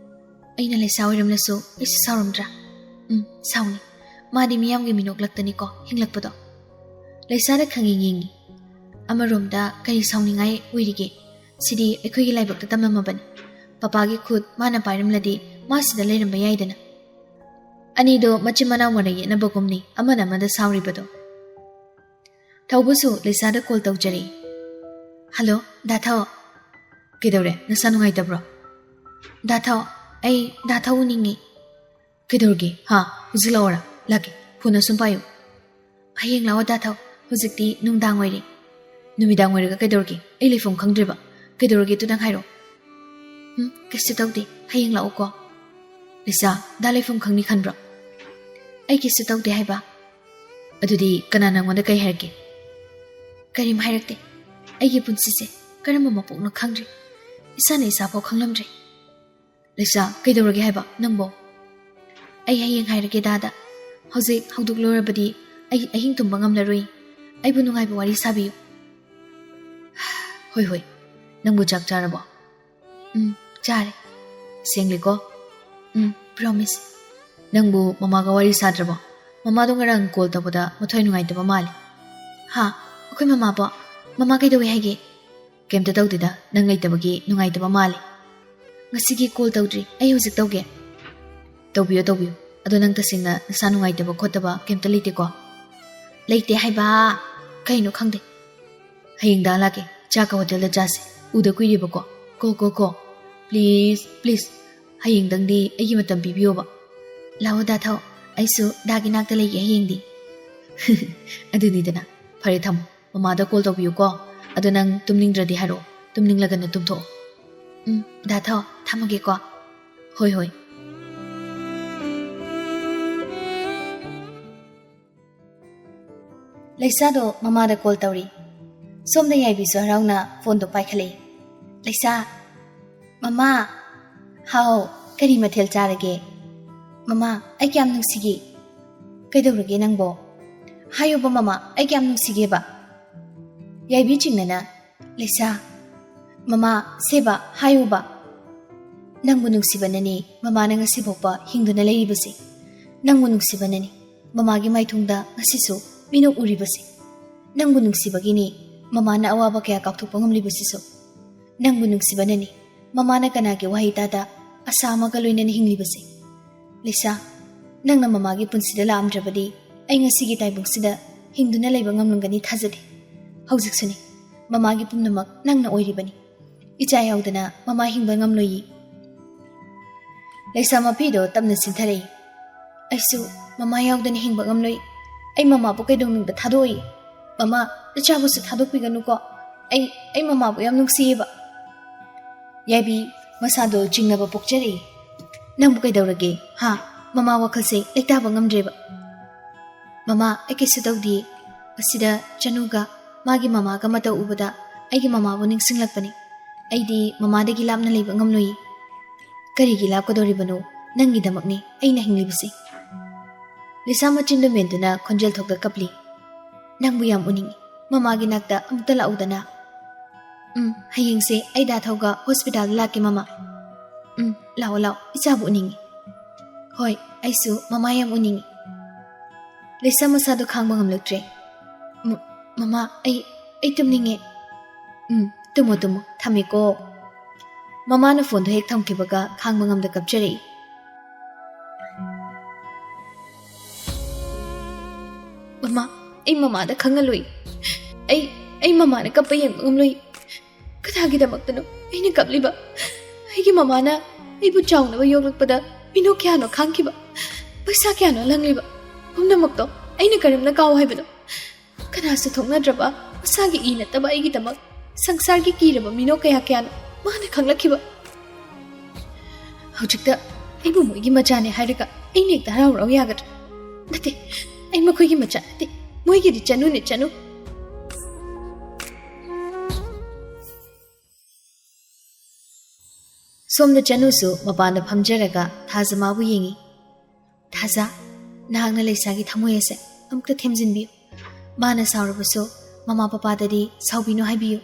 "ꯑꯩꯅ ꯂꯩꯁꯥ ꯑꯣꯏꯔꯝꯂꯁꯨ ꯑꯩꯁꯨ ꯁꯥꯎꯔꯝꯗ꯭ꯔꯥ? ꯎꯝ, ꯁꯥꯎꯅꯤ꯫ ꯃꯥꯗꯤ ꯃꯤꯌꯥꯝꯒꯤ ꯃꯤꯅꯣꯛꯂꯛꯇꯅꯤꯀꯣ ꯍꯤꯡꯂꯛꯄꯗꯣ꯫" ꯂꯩꯁꯥꯗ ꯈꯪꯌꯦꯡ ꯌꯦꯡꯉꯤ꯫ ꯑꯃꯔꯣꯝꯗ ꯀꯔꯤ ꯁꯥꯎꯅꯤꯡꯉꯥꯏ ꯑꯣꯏꯔꯤꯒꯦ? ꯁꯤꯗꯤ ꯑꯩꯈꯣꯏꯒꯤ ꯂꯥꯏꯕꯛꯇ ꯇꯝꯂꯝꯃꯕꯅꯤ꯫ ꯄꯄꯥꯒꯤ ꯈꯨꯠ ꯃꯥꯅ ꯄꯥꯏꯔꯝꯂꯗꯤ ꯃꯥ ꯁꯤꯗ ꯂꯩꯔꯝꯕ ꯌꯥꯏꯗꯅ꯫ ꯑꯅꯤꯗꯣ ꯃꯆꯤꯟ ꯃꯅꯥꯎ ꯃꯔꯩ ꯌꯦꯠꯅꯕꯒꯨꯝꯅꯤ ꯑꯃꯅ ꯑꯃꯗ ꯁꯥꯎꯔꯤꯕꯗꯣ꯫ ꯊꯧꯕꯁꯨ ꯂꯩꯁꯥꯗ ꯀꯣꯜ ꯇꯧꯖꯔꯤ꯫ "ꯍꯜꯂꯣ, ꯗꯥ ꯊꯥꯎ꯫" "ꯀꯩꯗꯧꯔꯦ? ꯅꯁꯥ ꯅꯨꯡꯉꯥꯏꯇꯕ꯭ꯔꯣ?" "ꯗꯥ ꯊꯥꯎ, ꯑꯩ ꯗꯥ ꯊꯥꯎ ꯎꯅꯤꯡꯉꯤ꯫" "ꯀꯩꯗꯧꯔꯒꯦ? ꯍꯥ? ꯍꯧꯖꯤꯛ ꯂꯥꯛꯑꯣꯔꯥ?" "ꯂꯥꯛꯀꯦ꯫ ꯐꯣꯟ ꯑꯁꯨꯝ ꯄꯥꯏꯌꯨ꯫" "ꯍꯌꯦꯡ ꯂꯥꯛꯑꯣ ꯗꯥ ꯊꯥꯎ, ꯍꯧꯖꯤꯛꯇꯤ ꯅꯨꯡꯗꯥꯡ ꯑꯣꯏꯔꯦ꯫" "ꯅꯨꯃꯤꯗꯥꯡ ꯑꯣꯏꯔꯒ ꯀꯩꯗꯧꯔꯒꯦ? ꯑꯩ ꯂꯩꯐꯝ ꯈꯪꯗ꯭ꯔꯤꯕ꯫ ꯀꯩꯗꯧꯔꯒꯦ ꯑꯗꯨ ꯅꯪ ꯍꯥꯏꯔꯣ?" "ꯎꯝ, ꯀꯩꯁꯨ ꯇꯧꯗꯦ꯫ ꯍꯌꯦꯡ ꯂꯥꯛꯑꯣꯀꯣ꯫" "ꯂꯤꯁꯥ, ꯗꯥ ꯂꯩꯐꯝ ꯈꯪꯅꯤ ꯈꯟꯕ꯭ꯔꯣ?" "ꯑꯩ ꯀꯩꯁꯨ ꯇꯧꯗꯦ ꯍꯥꯏꯕ꯫" "ꯑꯗꯨꯗꯤ ꯀꯅꯥ ꯅꯪꯉꯣꯟꯗ ꯀꯩ ꯍꯥꯏꯔꯛꯀꯦ?" "ꯀꯔꯤꯝ ꯍꯥꯏꯔꯛꯇꯦ꯫ ꯑꯩꯒꯤ ꯄꯨꯟꯁꯤꯁꯦ ꯀꯔꯝꯕ ꯃꯄꯣꯛꯅꯣ ꯈꯪꯗ꯭ꯔꯦ꯫ ꯏꯁꯥꯅ ꯏꯁꯥꯐꯥꯎ ꯈꯪꯂꯝꯗ꯭ꯔꯦ꯫" "ꯂꯤꯁꯥ, ꯀꯩꯗꯧꯔꯒꯦ ꯍꯥꯏꯕ ꯅꯪꯕꯣ?" "ꯑꯩ ꯍꯌꯦꯡ ꯍꯥꯏꯔꯒꯦ ꯗꯥꯗ꯫ ꯍꯧꯖꯤꯛ ꯍꯧꯗꯣꯛꯂꯨꯔꯕꯗꯤ ꯑꯩ ꯑꯍꯤꯡ ꯇꯨꯝꯕ ꯉꯝꯂꯔꯣꯏ꯫ ꯑꯩꯕꯨ ꯅꯨꯡꯉꯥꯏꯕ ꯋꯥꯔꯤ ꯁꯥꯕꯤꯌꯨ꯫" ꯍꯣꯏ, ꯍꯣꯏ꯫ ꯅꯪꯕꯨ ꯆꯥꯛ ꯆꯥꯔꯕꯣ? ꯎꯝ, ꯆꯥꯔꯦ꯫ ꯁꯦꯡꯂꯦꯀꯣ? ꯎꯝ, promise꯫ ꯅꯪꯕꯨ ꯃꯃꯥꯒ ꯋꯥꯔꯤ ꯁꯥꯗ꯭ꯔꯕꯣ? ꯃꯃꯥꯗꯣ ꯉꯔꯥꯡ call ꯇꯧꯕꯗ ꯃꯊ꯭ꯋꯥꯏ ꯅꯨꯡꯉꯥꯏꯇꯕ ꯃꯥꯜꯂꯦ꯫ ꯍꯥ? ꯑꯩꯈꯣꯏ ꯃꯃꯥꯕꯣ? ꯃꯃꯥ ꯀꯩꯗꯧꯋꯦ ꯍꯥꯏꯒꯦ? ꯀꯩꯝꯇ ꯇꯧꯗꯦꯗ, ꯅꯪ ꯂꯩꯇꯕꯒꯤ ꯅꯨꯡꯉꯥꯏꯇꯕ ꯃꯥꯜꯂꯦ꯫ ꯉꯁꯤꯒꯤ call ꯇꯧꯗ꯭ꯔꯤ, ꯑꯩ ꯍꯧꯖꯤꯛ ꯇꯧꯒꯦ꯫ ꯇꯧꯕꯤꯌꯣ, ꯇꯧꯕꯤꯌꯣ꯫ ꯑꯗꯣ ꯅꯪ ꯇꯁꯦꯡꯅ ꯅꯁꯥ ꯅꯨꯡꯉꯥꯏꯇꯕ ꯈꯣꯠꯇꯕ ꯀꯩꯝꯇ ꯂꯩꯇꯦꯀꯣ? ꯂꯩꯇꯦ ꯍꯥꯏꯕ? ꯀꯩꯅꯣ ꯈꯪꯗꯦ꯫ ꯍꯌꯦꯡꯗ ꯂꯥꯛꯀꯦ, ꯆꯥꯛꯀ ꯍꯣꯇꯦꯜꯗ ꯆꯥꯁꯦ꯫ ꯎꯗ ꯀꯨꯏꯔꯦꯕꯀꯣ꯫ ꯀꯣ, ꯀꯣ, ꯀꯣ꯫ Please, please꯫ ꯍꯌꯦꯡꯗꯪꯗꯤ ꯑꯩꯒꯤ ꯃꯇꯝ ꯄꯤꯕꯤꯌꯣꯕ꯫ ꯂꯥꯛꯑꯣ ꯗꯥ ꯊꯥꯎ, ꯑꯩꯁꯨ ꯗꯥꯒꯤ ꯅꯥꯛꯇ ꯂꯩꯒꯦ ꯍꯌꯦꯡꯗꯤ꯫ ꯑꯗꯨꯅꯤꯗꯅ꯫ ꯐꯔꯦ, ꯊꯝꯃꯣ꯫ ꯃꯃꯥꯗ call ꯇꯧꯕꯤꯌꯨꯀꯣ꯫ ꯑꯗꯣ ꯅꯪ ꯇꯨꯝꯅꯤꯡꯗ꯭ꯔꯗꯤ ꯍꯥꯏꯔꯛꯑꯣ꯫ ꯇꯨꯝꯅꯤꯡꯂꯒꯅ ꯇꯨꯝꯊꯣꯛꯑꯣ꯫ ꯎꯝ, ꯗꯥ ꯊꯥꯎ, ꯊꯝꯃꯒꯦꯀꯣ꯫ ꯍꯣꯏ, ꯍꯣꯏ꯫ ꯂꯩꯁꯥꯗꯣ ꯃꯃꯥꯗ call ꯇꯧꯔꯤ꯫ ꯁꯣꯝꯗ ꯌꯥꯏꯕꯤꯁꯨ ꯍꯔꯥꯎꯅ phoneꯗꯣ ꯄꯥꯏꯈꯠꯂꯛꯏ꯫ ꯂꯩꯁꯥ, "ꯃꯃꯥ!" "ꯍꯥꯎ, ꯀꯔꯤ ꯃꯊꯦꯜ ꯆꯥꯔꯒꯦ?" "ꯃꯃꯥ, ꯑꯩ ꯀꯌꯥꯝ ꯅꯨꯡꯁꯤꯒꯦ!" "ꯀꯩꯗꯧꯔꯒꯦ ꯅꯪꯕꯣ?" "ꯍꯥꯏꯌꯣꯕ ꯃꯃꯥ, ꯑꯩ ꯀꯌꯥꯝ ꯅꯨꯡꯁꯤꯒꯦꯕ?" ꯌꯥꯏꯕꯤ ꯆꯤꯡꯅꯅ, "ꯂꯩꯁꯥ, ꯃꯃꯥ, ꯁꯦꯕ, ꯍꯥꯏꯌꯣꯕ꯫ ꯅꯪꯕꯨ ꯅꯨꯡꯁꯤꯕꯅꯅꯤ ꯃꯃꯥꯅ ꯉꯁꯤꯐꯥꯎꯕ ꯍꯤꯡꯗꯨꯅ ꯂꯩꯔꯤꯕꯁꯦ꯫ ꯅꯪꯕꯨ ꯅꯨꯡꯁꯤꯕꯅꯅꯤ ꯃꯃꯥꯒꯤ ꯃꯥꯏꯊꯣꯡꯗ ꯉꯁꯤꯁꯨ ꯃꯤꯅꯣꯛ ꯎꯔꯤꯕꯁꯦ꯫ ꯅꯪꯕꯨ ꯅꯨꯡꯁꯤꯕꯒꯤꯅꯤ ꯃꯃꯥꯅ ꯑꯋꯥꯕ ꯀꯌꯥ ꯀꯥꯎꯊꯣꯛꯄ ꯉꯝꯂꯤꯕꯁꯤꯁꯨ꯫ ꯅꯪꯕꯨ ꯅꯨꯡꯁꯤꯕꯅꯅꯤ ꯃꯃꯥꯅ ꯀꯅꯥꯒꯤ ꯋꯥꯍꯩ ꯇꯥꯗ ꯑꯁꯥ ꯑꯃꯒ ꯂꯣꯏꯅꯅ ꯍꯤꯡꯂꯤꯕꯁꯦ꯫ ꯂꯤꯁꯥ, ꯅꯪꯅ ꯃꯃꯥꯒꯤ ꯄꯨꯟꯁꯤꯗ ꯂꯥꯛꯑꯝꯗ꯭ꯔꯕꯗꯤ ꯑꯩ ꯉꯁꯤꯒꯤ ꯇꯥꯏꯕꯪꯁꯤꯗ ꯍꯤꯡꯗꯨꯅ ꯂꯩꯕ ꯉꯝꯂꯝꯒꯅꯤ ꯊꯥꯖꯗꯦ꯫ ꯍꯧꯖꯤꯛꯁꯨꯅꯤ, ꯃꯃꯥꯒꯤ ꯄꯨꯝꯅꯃꯛ ꯅꯪꯅ ꯑꯣꯏꯔꯤꯕꯅꯤ꯫ ꯏꯆꯥ ꯌꯥꯎꯗꯅ ꯃꯃꯥ ꯍꯤꯡꯕ ꯉꯝꯂꯣꯏꯌꯦ꯫" ꯂꯩꯁꯥ ꯃꯄꯤꯗꯣ ꯇꯞꯅ ꯆꯤꯟꯊꯔꯛꯏ꯫ "ꯑꯩꯁꯨ ꯃꯃꯥ ꯌꯥꯎꯗꯅ ꯍꯤꯡꯕ ꯉꯝꯂꯣꯏ꯫ ꯑꯩ ꯃꯃꯥꯕꯨ ꯀꯩꯗꯧꯅꯨꯡꯗ ꯊꯥꯗꯣꯛꯑꯣꯏ꯫ ꯃꯃꯥ, ꯏꯆꯥꯕꯨꯁꯨ ꯊꯥꯗꯣꯛꯄꯤꯒꯅꯨꯀꯣ꯫ ꯑꯩ, ꯑꯩ ꯃꯃꯥꯕꯨ ꯌꯥꯝ ꯅꯨꯡꯁꯤꯌꯦꯕ꯫" ꯌꯥꯏꯕꯤ ꯃꯁꯥꯗꯣ ꯆꯤꯡꯅꯕ ꯄꯣꯛꯆꯔꯛꯏ꯫ "ꯅꯪꯕꯨ ꯀꯩꯗꯧꯔꯒꯦ? ꯍꯥ? ꯃꯃꯥ ꯋꯥꯈꯜꯁꯦ ꯂꯩꯇꯥꯕ ꯉꯝꯗ꯭ꯔꯦꯕ꯫" "ꯃꯃꯥ, ꯑꯩ ꯀꯩꯁꯨ ꯇꯧꯗꯤꯌꯦ꯫ ꯑꯁꯤꯗ ꯆꯅꯨꯒ ꯃꯥꯒꯤ ꯃꯃꯥꯒ ꯃꯇꯧ ꯎꯕꯗ ꯑꯩꯒꯤ ꯃꯃꯥꯕꯨ ꯅꯤꯡꯁꯤꯡꯂꯛꯄꯅꯤ꯫ ꯑꯩꯗꯤ ꯃꯃꯥꯗꯒꯤ ꯂꯥꯞꯅ ꯂꯩꯕ ꯉꯝꯂꯣꯏꯌꯦ꯫" "ꯀꯔꯤꯒꯤ ꯂꯥꯞꯀꯗꯧꯔꯤꯕꯅꯣ? ꯅꯪꯒꯤꯗꯃꯛꯅꯤ ꯑꯩꯅ ꯍꯤꯡꯂꯤꯕꯁꯤ꯫" ꯂꯤꯁꯥ ꯃꯆꯤꯟꯗꯨ ꯃꯦꯟꯗꯨꯅ ꯈꯣꯟꯖꯦꯜ ꯊꯣꯛꯇ ꯀꯞꯂꯤ꯫ "ꯅꯪꯕꯨ ꯌꯥꯝ ꯎꯅꯤꯡꯏ꯫ ꯃꯃꯥꯒꯤ ꯅꯥꯛꯇ ꯑꯃꯨꯛꯇ ꯂꯥꯛꯎꯗꯅ꯫" ꯎꯝ, ꯍꯌꯦꯡꯁꯦ ꯑꯩ ꯗꯥ ꯊꯧꯒ ꯍꯣꯁꯄꯤꯇꯥꯜꯗ ꯂꯥꯛꯀꯦ, ꯃꯃꯥ꯫ ꯎꯝ, ꯂꯥꯛꯑꯣ, ꯂꯥꯛꯑꯣ, ꯏꯆꯥꯕꯨ ꯎꯅꯤꯡꯉꯤ꯫ ꯍꯣꯏ, ꯑꯩꯁꯨ ꯃꯃꯥ ꯌꯥꯝ ꯎꯅꯤꯡꯉꯤ꯫ ꯂꯩꯁꯥ ꯃꯁꯥꯗꯣ ꯈꯥꯡꯕ ꯉꯝꯂꯛꯇ꯭ꯔꯦ꯫ ꯃ-, ꯃꯃꯥ, ꯑꯩ, ꯑꯩ ꯇꯨꯝꯅꯤꯡꯉꯦ꯫ ꯎꯝ, ꯇꯨꯝꯃꯣ, ꯇꯨꯝꯃꯣ, ꯊꯝꯃꯦꯀꯣ꯫ ꯃꯃꯥꯅ ꯐꯣꯟꯗꯣ ꯍꯦꯛ ꯊꯝꯈꯤꯕꯒ ꯈꯥꯡꯕ ꯉꯝꯗ ꯀꯞꯆꯔꯛꯏ꯫ "ꯃꯃꯥ, ꯑꯩ ꯃꯃꯥꯗ ꯈꯪꯍꯜꯂꯨꯏ꯫ ꯑꯩ, ꯑꯩ ꯃꯃꯥꯅ ꯀꯞꯄ ꯌꯦꯡꯕ ꯉꯝꯂꯨꯏ꯫ ꯀꯅꯥꯒꯤꯗꯃꯛꯇꯅꯣ ꯑꯩꯅ ꯀꯞꯂꯤꯕ? ꯑꯩꯒꯤ ꯃꯃꯥꯅ ꯑꯩꯕꯨ ꯆꯥꯎꯅꯕ ꯌꯣꯛꯂꯛꯄꯗ ꯃꯤꯅꯣꯛ ꯀꯌꯥꯅꯣ ꯈꯥꯡꯈꯤꯕ, ꯄꯩꯁꯥ ꯀꯌꯥꯅꯣ ꯂꯪꯂꯤꯕ, ꯄꯨꯝꯅꯃꯛꯇꯣ ꯑꯩꯅ ꯀꯔꯝꯅ ꯀꯥꯎ ꯍꯥꯏꯕꯅꯣ? ꯀꯅꯥꯁꯨ ꯊꯣꯛꯅꯗ꯭ꯔꯕ, ꯃꯁꯥꯒꯤ ꯏ ꯅꯠꯇꯕ ꯑꯩꯒꯤꯗꯃꯛ ꯁꯪꯁꯥꯔꯒꯤ ꯀꯤꯔꯕ ꯃꯤꯅꯣꯛ ꯀꯌꯥ ꯀꯌꯥꯅꯣ ꯃꯥꯅ ꯈꯪꯂꯛꯈꯤꯕ꯫ ꯍꯧꯖꯤꯛꯇ ꯑꯩꯕꯨ ꯃꯣꯏꯒꯤ ꯃꯆꯥꯅꯦ ꯍꯥꯏꯔꯒ ꯑꯩꯅ ꯍꯦꯛꯇ ꯍꯔꯥꯎ ꯍꯔꯥꯎ ꯌꯥꯒꯗ꯭ꯔꯥ? ꯅꯠꯇꯦ, ꯑꯩ ꯃꯈꯣꯏꯒꯤ ꯃꯆꯥ ꯅꯠꯇꯦ, ꯃꯣꯏꯒꯤꯗꯤ ꯆꯅꯨꯅꯦ, ꯆꯅꯨ"꯫ ꯁꯣꯝꯗ ꯆꯅꯨꯁꯨ ꯃꯄꯥꯟꯗ ꯐꯝꯖꯔꯒ ꯊꯥꯖ ꯃꯥꯕꯨ ꯌꯦꯡꯉꯤ꯫ "ꯊꯥꯖ, ꯅꯍꯥꯛꯅ ꯂꯩꯁꯥꯒꯤ ꯊꯃꯣꯏ ꯑꯁꯦ ꯑꯃꯨꯛꯇ ꯊꯦꯝꯖꯤꯟꯕꯤꯌꯨ꯫ ꯃꯥꯅ ꯁꯥꯎꯔꯕꯁꯨ ꯃꯃꯥ ꯄꯄꯥꯗꯗꯤ ꯁꯥꯎꯕꯤꯅꯨ ꯍꯥꯏꯕꯤꯌꯨ꯫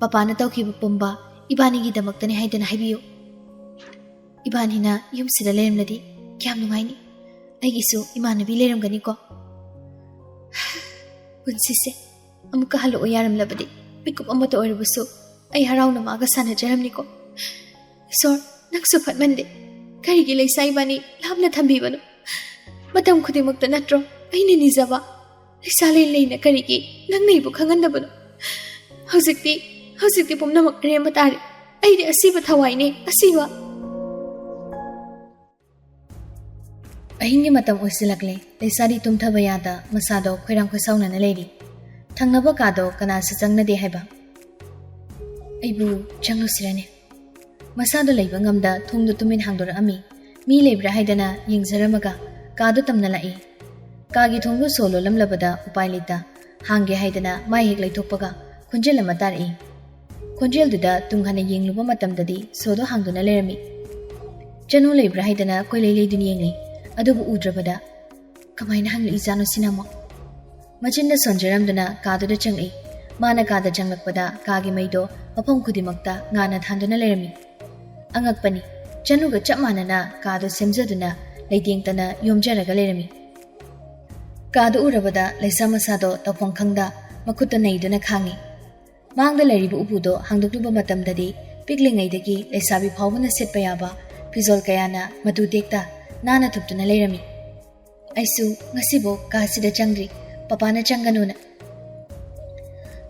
ꯄꯄꯥꯅ ꯇꯧꯈꯤꯕ ꯄꯨꯝꯕ ꯏꯕꯥꯅꯤꯒꯤꯗꯃꯛꯇꯅꯤ ꯍꯥꯏꯗꯨꯅ ꯍꯥꯏꯕꯤꯌꯨ꯫ ꯏꯕꯥꯅꯤꯅ ꯌꯨꯝꯁꯤꯗ ꯂꯩꯔꯝꯂꯗꯤ ꯀꯌꯥꯝ ꯅꯨꯡꯉꯥꯏꯅꯤ꯫ ꯑꯩꯒꯤꯁꯨ ꯏꯃꯥꯟꯅꯕꯤ ꯂꯩꯔꯝꯒꯅꯤꯀꯣ꯫ ꯄꯨꯟꯁꯤꯁꯦ ꯑꯃꯨꯛꯀ ꯍꯜꯂꯛꯑꯣ ꯌꯥꯔꯝꯂꯕꯗꯤ, ꯃꯤꯀꯨꯞ ꯑꯃꯇ ꯑꯣꯏꯔꯕꯁꯨ ꯑꯩ ꯍꯔꯥꯎꯅ ꯃꯥꯒ ꯁꯥꯟꯅꯖꯔꯝꯅꯤꯀꯣ꯫ ꯏꯁꯣꯔ, ꯅꯪꯁꯨ ꯐꯠꯃꯟꯗꯦ꯫ ꯀꯔꯤꯒꯤ ꯂꯩꯁꯥ ꯏꯕꯥꯅꯤ ꯂꯥꯞꯅ ꯊꯝꯕꯤꯕꯅꯣ? ꯃꯇꯝ ꯈꯨꯗꯤꯡꯃꯛꯇ ꯅꯠꯇ꯭ꯔꯣ ꯑꯩꯅ ꯅꯤꯖꯕ? ꯂꯩꯁꯥ ꯂꯩ ꯂꯩꯅ ꯀꯔꯤꯒꯤ ꯅꯪꯅ ꯑꯩꯕꯨ ꯈꯪꯍꯟꯗꯕꯅꯣ? ꯍꯧꯖꯤꯛꯇꯤ, ꯍꯧꯖꯤꯛꯇꯤ ꯄꯨꯝꯅꯃꯛ ꯑꯔꯦꯝꯕ ꯇꯥꯔꯦ꯫ ꯑꯩꯗꯤ ꯑꯁꯤꯕ ꯊꯋꯥꯏꯅꯦ, ꯑꯁꯤꯕ꯫ ꯑꯍꯤꯡꯒꯤ ꯃꯇꯝ ꯑꯣꯏꯁꯤꯜꯂꯛꯂꯦ꯫ ꯂꯩꯁꯥꯗꯤ ꯇꯨꯝꯊꯕ ꯌꯥꯗ ꯃꯁꯥꯗꯣ ꯈꯣꯏꯔꯥꯡ ꯈꯣꯏꯁꯥꯎꯅꯅ ꯂꯩꯔꯤ꯫ ꯊꯪꯅꯕ ꯀꯥꯗꯣ ꯀꯅꯥꯁꯨ ꯆꯪꯅꯗꯦ ꯍꯥꯏꯕ꯫ "ꯑꯩꯕꯨ ꯆꯪꯂꯨꯁꯤꯔꯅꯦ?" ꯃꯁꯥꯗꯣ ꯂꯩꯕ ꯉꯝꯗ ꯊꯣꯡꯗꯣ ꯇꯨꯃꯤꯟ ꯍꯥꯡꯗꯣꯔꯛꯑꯝꯃꯤ꯫ ꯃꯤ ꯂꯩꯕ꯭ꯔꯥ ꯍꯥꯏꯗꯅ ꯌꯦꯡꯖꯔꯝꯃꯒ ꯀꯥꯗꯣ ꯇꯝꯅ ꯂꯥꯛꯏ꯫ ꯀꯥꯒꯤ ꯊꯣꯡꯗꯣ ꯁꯣ ꯂꯣꯜꯂꯝꯂꯕꯗ ꯎꯄꯥꯏ ꯂꯩꯇ ꯍꯥꯡꯒꯦ ꯍꯥꯏꯗꯅ ꯃꯥꯏ ꯍꯦꯛ ꯂꯩꯊꯣꯛꯄꯒ ꯈꯣꯟꯖꯦꯜ ꯑꯃ ꯇꯥꯔꯛꯏ꯫ ꯈꯣꯟꯖꯦꯜꯗꯨꯗ ꯇꯨꯡ ꯍꯟꯅ ꯌꯦꯡꯂꯨꯕ ꯃꯇꯝꯗꯗꯤ ꯁꯣꯗꯣ ꯍꯥꯡꯗꯨꯅ ꯂꯩꯔꯝꯃꯤ꯫ "ꯆꯅꯨ ꯂꯩꯕ꯭ꯔꯥ?" ꯍꯥꯏꯗꯅ ꯀꯣꯏꯂꯩ ꯂꯩꯗꯨꯅ ꯌꯦꯡꯂꯤ꯫ ꯑꯗꯨꯕꯨ ꯎꯗ꯭ꯔꯕꯗ, "ꯀꯃꯥꯏꯅ ꯍꯪꯂꯛꯏꯖꯥꯠꯅꯣ ꯁꯤꯅ ꯑꯃꯨꯛ?" ꯃꯆꯤꯟꯗ ꯁꯣꯟꯖꯔꯝꯗꯨꯅ ꯀꯥꯗꯨꯗ ꯆꯪꯂꯛꯏ꯫ ꯃꯥꯅ ꯀꯥꯗ ꯆꯪꯂꯛꯄꯗ ꯀꯥꯒꯤ ꯃꯩꯗꯣ ꯃꯐꯝ ꯈꯨꯗꯤꯡꯃꯛꯇ ꯉꯥꯟꯅ ꯊꯥꯟꯗꯨꯅ ꯂꯩꯔꯝꯃꯤ꯫ ꯑꯉꯛꯄꯅꯤ, ꯆꯅꯨꯒ ꯆꯞ ꯃꯥꯟꯅꯅ ꯀꯥꯗꯣ ꯁꯦꯝꯖꯗꯨꯅ ꯂꯩꯇꯦꯡꯇꯅ ꯌꯣꯝꯖꯔꯒ ꯂꯩꯔꯝꯃꯤ꯫ ꯀꯥꯗꯨ ꯎꯔꯕꯗ ꯂꯩꯁꯥ ꯃꯁꯥꯗꯣ ꯇꯧꯐꯝ ꯈꯪꯗ ꯃꯈꯨꯠꯇ ꯅꯩꯗꯨꯅ ꯈꯥꯡꯉꯤ꯫ ꯃꯥꯡꯗ ꯂꯩꯔꯤꯕ ꯎꯄꯨꯗꯣ ꯍꯥꯡꯗꯣꯛꯂꯨꯕ ꯃꯇꯝꯗꯗꯤ ꯄꯤꯛꯂꯤꯉꯩꯗꯒꯤ ꯂꯩꯁꯥꯕꯤ ꯐꯥꯎꯕꯅ ꯁꯦꯠꯄ ꯌꯥꯕ ꯐꯤꯖꯣꯜ ꯀꯌꯥꯅ ꯃꯗꯨ ꯇꯦꯛꯇ ꯅꯥꯟꯅ ꯊꯨꯞꯇꯨꯅ ꯂꯩꯔꯝꯃꯤ꯫ ꯑꯩꯁꯨ ꯉꯁꯤꯕꯨ ꯀꯥꯁꯤꯗ ꯆꯪꯗ꯭ꯔꯤ, ꯄꯄꯥꯅ ꯆꯪꯒꯅꯨꯅ꯫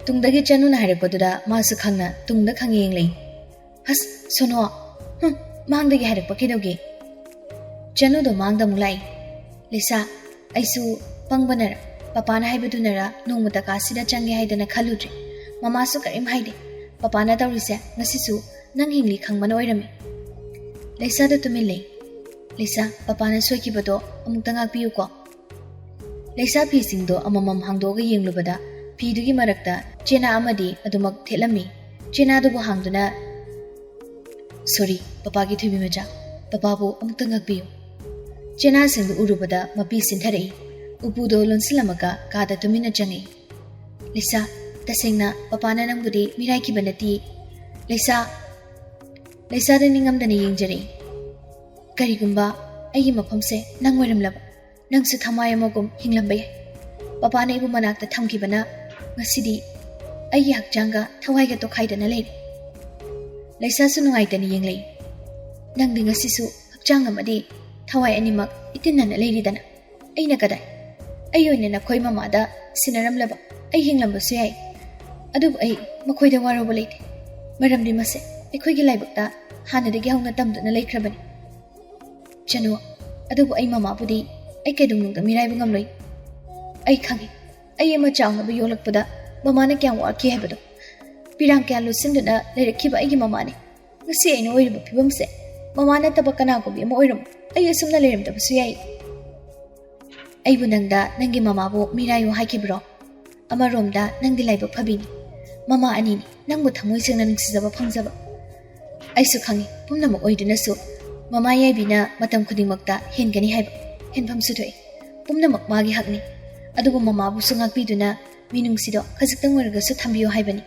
ꯇꯨꯡꯗꯒꯤ ꯆꯅꯨꯅ ꯍꯥꯏꯔꯛꯄꯗꯨꯗ ꯃꯥꯁꯨ ꯈꯪꯅ ꯇꯨꯡꯗ ꯈꯪꯌꯦꯡ ꯌꯦꯡꯂꯛꯏ꯫ "ꯍꯁ, ꯁꯣꯅꯣ, ꯍꯨꯝ, ꯃꯥꯡꯗꯒꯤ ꯍꯥꯏꯔꯛꯄ ꯀꯩꯗꯧꯒꯦ?" ꯆꯅꯨꯗꯣ ꯃꯥꯡꯗ ꯑꯃꯨꯛ ꯂꯥꯛꯏ꯫ "ꯂꯤꯁꯥ, ꯑꯩꯁꯨ ꯄꯪꯕꯅꯔ, ꯄꯄꯥꯅ ꯍꯥꯏꯕꯗꯨꯅꯔ ꯅꯣꯡꯃꯇ ꯀꯥꯁꯤꯗ ꯆꯪꯒꯦ ꯍꯥꯏꯗꯅ ꯈꯜꯂꯨꯗ꯭ꯔꯦ꯫ ꯃꯃꯥꯁꯨ ꯀꯔꯤꯝ ꯍꯥꯏꯗꯦ꯫ ꯄꯄꯥꯅ ꯇꯧꯔꯤꯁꯦ ꯉꯁꯤꯁꯨ ꯅꯪ ꯍꯤꯡꯂꯤ ꯈꯪꯕꯅ ꯑꯣꯏꯔꯝꯃꯤ꯫" ꯂꯩꯁꯥꯗꯣ ꯇꯨꯃꯤꯟ ꯂꯩ꯫ "ꯂꯤꯁꯥ, ꯄꯄꯥꯅ ꯁꯣꯏꯈꯤꯕꯗꯣ ꯑꯃꯨꯛꯇ ꯉꯥꯛꯄꯤꯌꯨꯀꯣ꯫" ꯂꯩꯁꯥ ꯐꯤꯁꯤꯡꯗꯣ ꯑꯃꯃꯝ ꯍꯥꯡꯗꯣꯛꯑꯒ ꯌꯦꯡꯂꯨꯕꯗ ꯐꯤꯗꯨꯒꯤ ꯃꯔꯛꯇ ꯆꯦꯅꯥ ꯑꯃꯗꯤ ꯑꯗꯨꯃꯛ ꯊꯦꯠꯂꯝꯃꯤ꯫ ꯆꯦꯅꯥꯗꯨꯕꯨ ꯍꯥꯡꯗꯨꯅ, "ꯁꯣꯔꯤ, ꯄꯄꯥꯒꯤ ꯊꯣꯏꯕꯤ ꯃꯆꯥ, ꯄꯄꯥꯕꯨ ꯑꯃꯨꯛꯇ ꯉꯥꯛꯄꯤꯌꯨ꯫" ꯆꯦꯅꯥꯁꯤꯡꯗꯨ ꯎꯔꯨꯕꯗ ꯃꯄꯤ ꯁꯤꯟꯊꯔꯛꯏ꯫ ꯎꯄꯨꯗꯣ ꯂꯣꯟꯁꯤꯜꯂꯝꯃꯒ ꯀꯥꯗ ꯇꯨꯃꯤꯟꯅ ꯆꯪꯉꯛꯏ꯫ "ꯂꯤꯁꯥ, ꯇꯁꯦꯡꯅ ꯄꯄꯥꯅ ꯅꯪꯕꯨꯗꯤ ꯃꯤꯔꯥꯏꯈꯤꯕ ꯅꯠꯇꯦ꯫ ꯂꯤꯁꯥ꯫" ꯂꯤꯁꯥꯗ ꯅꯤꯡꯉꯝꯗꯅ ꯌꯦꯡꯖꯔꯛꯏ꯫ "ꯀꯔꯤꯒꯨꯝꯕ ꯑꯩꯒꯤ ꯃꯐꯝꯁꯦ ꯅꯪ ꯑꯣꯏꯔꯝꯂꯕ, ꯅꯪꯁꯨ ꯊꯃꯥꯏ ꯑꯃꯒꯨꯝ ꯍꯤꯡꯂꯝꯕ ꯌꯥꯏ꯫ ꯄꯄꯥꯅ ꯑꯩꯕꯨ ꯃꯅꯥꯛꯇ ꯊꯝꯈꯤꯕꯅ ꯉꯁꯤꯗꯤ ꯑꯩꯒꯤ ꯍꯛꯆꯥꯡꯒ ꯊꯋꯥꯏꯒ ꯇꯣꯈꯥꯏꯗꯅ ꯂꯩꯔꯦ꯫" ꯂꯩꯁꯥꯁꯨ ꯅꯨꯡꯉꯥꯏꯇꯅ ꯌꯦꯡꯂꯛꯏ꯫ "ꯅꯪꯗꯤ ꯉꯁꯤꯁꯨ ꯍꯛꯆꯥꯡ ꯑꯃꯗꯤ ꯊꯋꯥꯏ ꯑꯅꯤꯃꯛ ꯏꯇꯤꯟꯅꯅ ꯂꯩꯔꯤꯗꯅ꯫ ꯑꯩꯅ ꯀꯗꯥꯏ? ꯑꯩ ꯑꯣꯏꯅ ꯅꯈꯣꯏ ꯃꯃꯥꯗ ꯁꯤꯟꯅꯔꯝꯂꯕ ꯑꯩ ꯍꯤꯡꯂꯝꯕꯁꯨ ꯌꯥꯏ꯫ ꯑꯗꯨꯕꯨ ꯑꯩ ꯃꯈꯣꯏꯗ ꯋꯥꯔꯧꯕ ꯂꯩꯇꯦ꯫ ꯃꯔꯝꯗꯤ ꯃꯁꯦ ꯑꯩꯈꯣꯏꯒꯤ ꯂꯥꯏꯕꯛꯇ ꯍꯥꯟꯅꯗꯒꯤ ꯍꯧꯅ ꯇꯝꯗꯨꯅ ꯂꯩꯈ꯭ꯔꯕꯅꯤ꯫ ꯆꯅꯨ, ꯑꯗꯨꯕꯨ ꯑꯩ ꯃꯃꯥꯕꯨꯗꯤ ꯑꯩ ꯀꯩꯗꯧꯅꯨꯡꯗ ꯃꯤꯔꯥꯏꯕ ꯉꯝꯂꯣꯏ꯫ ꯑꯩ ꯈꯪꯏ, ꯑꯩ ꯑꯃ ꯆꯥꯎꯅꯕ ꯌꯣꯛꯂꯛꯄꯗ ꯃꯃꯥꯅ ꯀꯌꯥꯝ ꯋꯥꯈꯤ ꯍꯥꯏꯕꯗꯣ꯫ ꯄꯤꯔꯥꯡ ꯀꯌꯥ ꯂꯣꯠꯁꯤꯟꯗꯨꯅ ꯂꯩꯔꯛꯈꯤꯕ ꯑꯩꯒꯤ ꯃꯃꯥꯅꯤ꯫ ꯉꯁꯤ ꯑꯩꯅ ꯑꯣꯏꯔꯤꯕ ꯐꯤꯕꯝꯁꯦ ꯃꯃꯥ ꯅꯠꯇꯕ ꯀꯅꯥꯒꯨꯝꯕꯤ ꯑꯃ ꯑꯣꯏꯔꯝꯃꯣ, ꯑꯩ ꯑꯁꯨꯝꯅ ꯂꯩꯔꯝꯗꯕꯁꯨ ꯌꯥꯏ꯫" "ꯑꯩꯕꯨ ꯅꯪꯗ ꯅꯪꯒꯤ ꯃꯃꯥꯕꯨ ꯃꯤꯔꯥꯏꯌꯣ ꯍꯥꯏꯈꯤꯕ꯭ꯔꯣ? ꯑꯃꯔꯣꯝꯗ ꯅꯪꯗꯤ ꯂꯥꯏꯕꯛ ꯐꯕꯤꯅꯤ꯫ ꯃꯃꯥ ꯑꯅꯤꯅꯤ ꯅꯪꯕꯨ ꯊꯃꯣꯏ ꯁꯦꯡꯅ ꯅꯨꯡꯁꯤꯖꯕ ꯐꯪꯖꯕ꯫ ꯑꯩꯁꯨ ꯈꯪꯏ, ꯄꯨꯝꯅꯃꯛ ꯑꯣꯏꯗꯨꯅꯁꯨ ꯃꯃꯥ ꯌꯥꯏꯕꯤꯅ ꯃꯇꯝ ꯈꯨꯗꯤꯡꯃꯛꯇ ꯍꯦꯟꯒꯅꯤ ꯍꯥꯏꯕ꯫ ꯍꯦꯟꯐꯝꯁꯨ ꯊꯣꯛꯏ꯫ ꯄꯨꯝꯅꯃꯛ ꯃꯥꯒꯤ ꯍꯛꯅꯤ꯫ ꯑꯗꯨꯕꯨ ꯃꯃꯥꯕꯨꯁꯨ ꯉꯥꯛꯄꯤꯗꯨꯅ ꯃꯤꯅꯨꯡꯁꯤꯗꯣ ꯈꯖꯤꯛꯇꯪ ꯑꯣꯏꯔꯒꯁꯨ ꯊꯝꯕꯤꯌꯨ ꯍꯥꯏꯕꯅꯤ꯫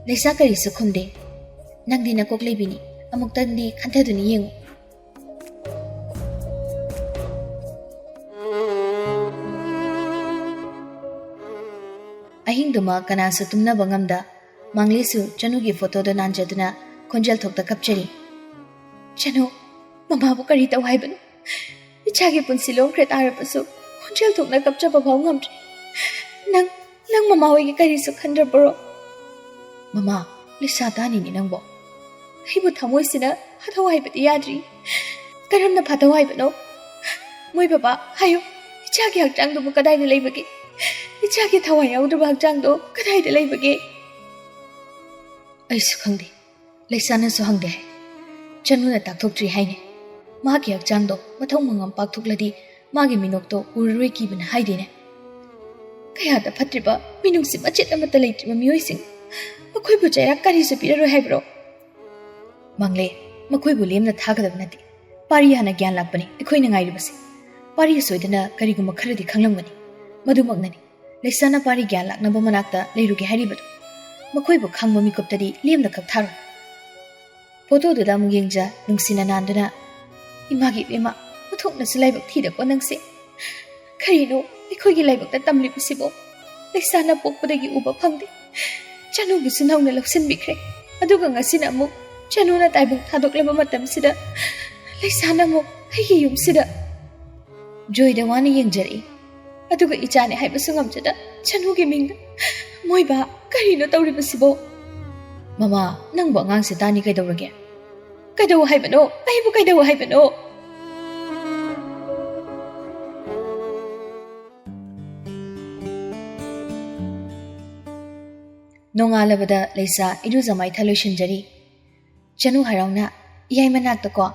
ꯂꯩꯁꯥ ꯀꯔꯤꯁꯨ ꯈꯨꯝꯗꯦ꯫ ꯅꯪꯗꯤ ꯅꯀꯣꯛ ꯂꯩꯕꯤꯅꯤ, ꯑꯃꯨꯛꯇꯪꯗꯤ ꯈꯟꯊꯗꯨꯅ ꯌꯦꯡꯉꯨ꯫ ꯑꯍꯤꯡꯗꯨꯃ ꯀꯅꯥꯁꯨ ꯇꯨꯝꯅꯕ ꯉꯝꯗ, ꯃꯥꯡꯂꯦꯁꯨ ꯆꯅꯨꯒꯤ ꯐꯣꯇꯣꯗꯣ ꯅꯥꯟꯖꯗꯨꯅ ꯈꯣꯟꯖꯦꯜ ꯊꯣꯛꯇ ꯀꯞꯆꯔꯤ꯫ "ꯆꯅꯨ, ꯃꯃꯥꯕꯨ ꯀꯔꯤ ꯇꯧ ꯍꯥꯏꯕꯅꯣ? ꯏꯆꯥꯒꯤ ꯄꯨꯟꯁꯤ ꯂꯣꯝꯈ꯭ꯔꯦ ꯇꯥꯔꯕꯁꯨ ꯈꯣꯟꯖꯦꯜ ꯊꯣꯛꯅ ꯀꯞꯆꯕ ꯐꯥꯎ ꯉꯝꯗ꯭ꯔꯤ꯫ ꯅꯪ, ꯅꯪ ꯃꯃꯥ ꯍꯣꯏꯒꯤ ꯀꯔꯤꯁꯨ ꯈꯟꯗ꯭ꯔꯕ꯭ꯔꯣ?" "ꯃꯃꯥ, ꯂꯩꯁꯥ ꯇꯥꯅꯤꯅꯦ ꯅꯪꯕꯣ꯫ ꯑꯩꯕꯨ ꯊꯃꯣꯏꯁꯤꯅ ꯐꯥꯊꯧ ꯍꯥꯏꯕꯗꯤ ꯌꯥꯗ꯭ꯔꯤ꯫ ꯀꯔꯝꯅ ꯐꯥꯊꯧ ꯍꯥꯏꯕꯅꯣ? ꯃꯣꯏ ꯕꯕꯥ ꯍꯥꯏꯌꯨ, ꯏꯆꯥꯒꯤ ꯍꯛꯆꯥꯡꯗꯨꯕꯨ ꯀꯗꯥꯏꯗ ꯂꯩꯕꯒꯦ? ꯏꯆꯥꯒꯤ ꯊꯋꯥꯏ ꯌꯥꯎꯗ꯭ꯔꯕ ꯍꯛꯆꯥꯡꯗꯣ ꯀꯗꯥꯏꯗ ꯂꯩꯕꯒꯦ?" "ꯑꯩꯁꯨ ꯈꯪꯗꯦ, ꯂꯩꯁꯥꯅꯁꯨ ꯍꯪꯗꯦ ꯍꯥꯏ꯫ ꯆꯅꯨꯅ ꯇꯥꯛꯊꯣꯛꯇ꯭ꯔꯤ ꯍꯥꯏꯅꯦ꯫ ꯃꯍꯥꯛꯀꯤ ꯍꯛꯆꯥꯡꯗꯣ ꯃꯊꯧ ꯃꯉꯝ ꯄꯥꯛꯊꯣꯛꯂꯗꯤ ꯃꯥꯒꯤ ꯃꯤꯅꯣꯛꯇꯣ ꯎꯔꯔꯣꯏ ꯀꯤꯕꯅ ꯍꯥꯏꯗꯦꯅꯦ꯫ ꯀꯌꯥꯗ ꯐꯠꯇ꯭ꯔꯤꯕ, ꯃꯤꯅꯨꯡꯁꯤ ꯃꯆꯦꯠ ꯑꯃꯠꯇ ꯂꯩꯇ꯭ꯔꯤꯕ ꯃꯤꯑꯣꯏꯁꯤꯡ, ꯃꯈꯣꯏꯕꯨ ꯆꯩꯔꯥꯛ ꯀꯔꯤꯁꯨ ꯄꯤꯔꯔꯣꯏ ꯍꯥꯏꯕ꯭ꯔꯣ?" "ꯃꯥꯡꯂꯦ, ꯃꯈꯣꯏꯕꯨ ꯂꯦꯝꯅ ꯊꯥꯒꯗꯕ ꯅꯠꯇꯦ꯫ ꯄꯥꯔꯤ ꯍꯥꯟꯅ ꯒ꯭ꯌꯥꯟ ꯂꯥꯛꯄꯅꯤ ꯑꯩꯈꯣꯏꯅ ꯉꯥꯏꯔꯤꯕꯁꯦ꯫ ꯄꯥꯔꯤ ꯁꯣꯏꯗꯅ ꯀꯔꯤꯒꯨꯝꯕ ꯈꯔꯗꯤ ꯈꯪꯂꯝꯒꯅꯤ꯫ ꯃꯗꯨꯃꯛꯅꯅꯤ ꯂꯩꯁꯥꯅ ꯄꯥꯔꯤ ꯒ꯭ꯌꯥꯟ ꯂꯥꯛꯅꯕ ꯃꯅꯥꯛꯇ ꯂꯩꯔꯨꯒꯦ ꯍꯥꯏꯔꯤꯕꯗꯨ꯫ ꯃꯈꯣꯏꯕꯨ ꯈꯪꯕ ꯃꯤꯀꯨꯞꯇꯗꯤ ꯂꯦꯝꯅ ꯈꯛ ꯊꯥꯔꯣꯏ꯫" ꯐꯣꯇꯣꯗꯨꯗ ꯑꯃꯨꯛ ꯌꯦꯡꯖ, ꯅꯨꯡꯁꯤꯅ ꯅꯥꯟꯗꯨꯅ, "ꯏꯃꯥꯒꯤ ꯏꯕꯦꯝꯃ, ꯑꯣꯟꯊꯣꯛꯅꯁꯨ ꯂꯥꯏꯕꯛ ꯊꯤꯗꯀꯣ ꯅꯪꯁꯦ꯫ ꯀꯔꯤꯅꯣ ꯑꯩꯈꯣꯏꯒꯤ ꯂꯥꯏꯕꯛꯇ ꯇꯝꯂꯤꯕꯁꯤꯕꯣ? ꯂꯩꯁꯥꯅ ꯄꯣꯛꯄꯗꯒꯤ ꯎꯕ ꯐꯪꯗꯦ꯫ ꯆꯅꯨꯕꯨꯁꯨ ꯅꯧꯅ ꯂꯧꯁꯤꯟꯕꯤꯈ꯭ꯔꯦ꯫ ꯑꯗꯨꯒ ꯉꯁꯤꯅ ꯑꯃꯨꯛ ꯆꯅꯨꯅ ꯇꯥꯏꯕꯪ ꯊꯥꯗꯣꯛꯂꯕ ꯃꯇꯝꯁꯤꯗ ꯂꯩꯁꯥꯅ ꯑꯃꯨꯛ ꯑꯩꯒꯤ ꯌꯨꯝꯁꯤꯗ꯫" ꯖꯣꯏꯗ ꯋꯥꯅ ꯌꯦꯡꯖꯔꯛꯏ꯫ ꯑꯗꯨꯒ ꯏꯆꯥꯅꯦ ꯍꯥꯏꯕꯁꯨ ꯉꯝꯖꯗ ꯆꯅꯨꯒꯤ ꯃꯤꯡꯗ꯫ ꯃꯣꯏꯕꯥ, ꯀꯔꯤꯅꯣ ꯇꯧꯔꯤꯕꯁꯤꯕꯣ? "ꯃꯃꯥ, ꯅꯪꯕꯨ ꯑꯉꯥꯡꯁꯦ ꯇꯥꯅꯤ ꯀꯩꯗꯧꯔꯒꯦ?" "ꯀꯩꯗꯧ ꯍꯥꯏꯕꯅꯣ? ꯑꯩꯕꯨ ꯀꯩꯗꯧ ꯍꯥꯏꯕꯅꯣ?" ꯅꯣꯡꯉꯥꯜꯂꯕꯗ ꯂꯩꯁꯥ ꯏꯔꯨꯖ ꯃꯥꯏꯊ ꯂꯣꯏꯁꯤꯟꯖꯔꯤ꯫ ꯆꯅꯨ ꯍꯔꯥꯎꯅ, "ꯏꯌꯥꯏ ꯃꯅꯥꯛꯇꯀꯣ?"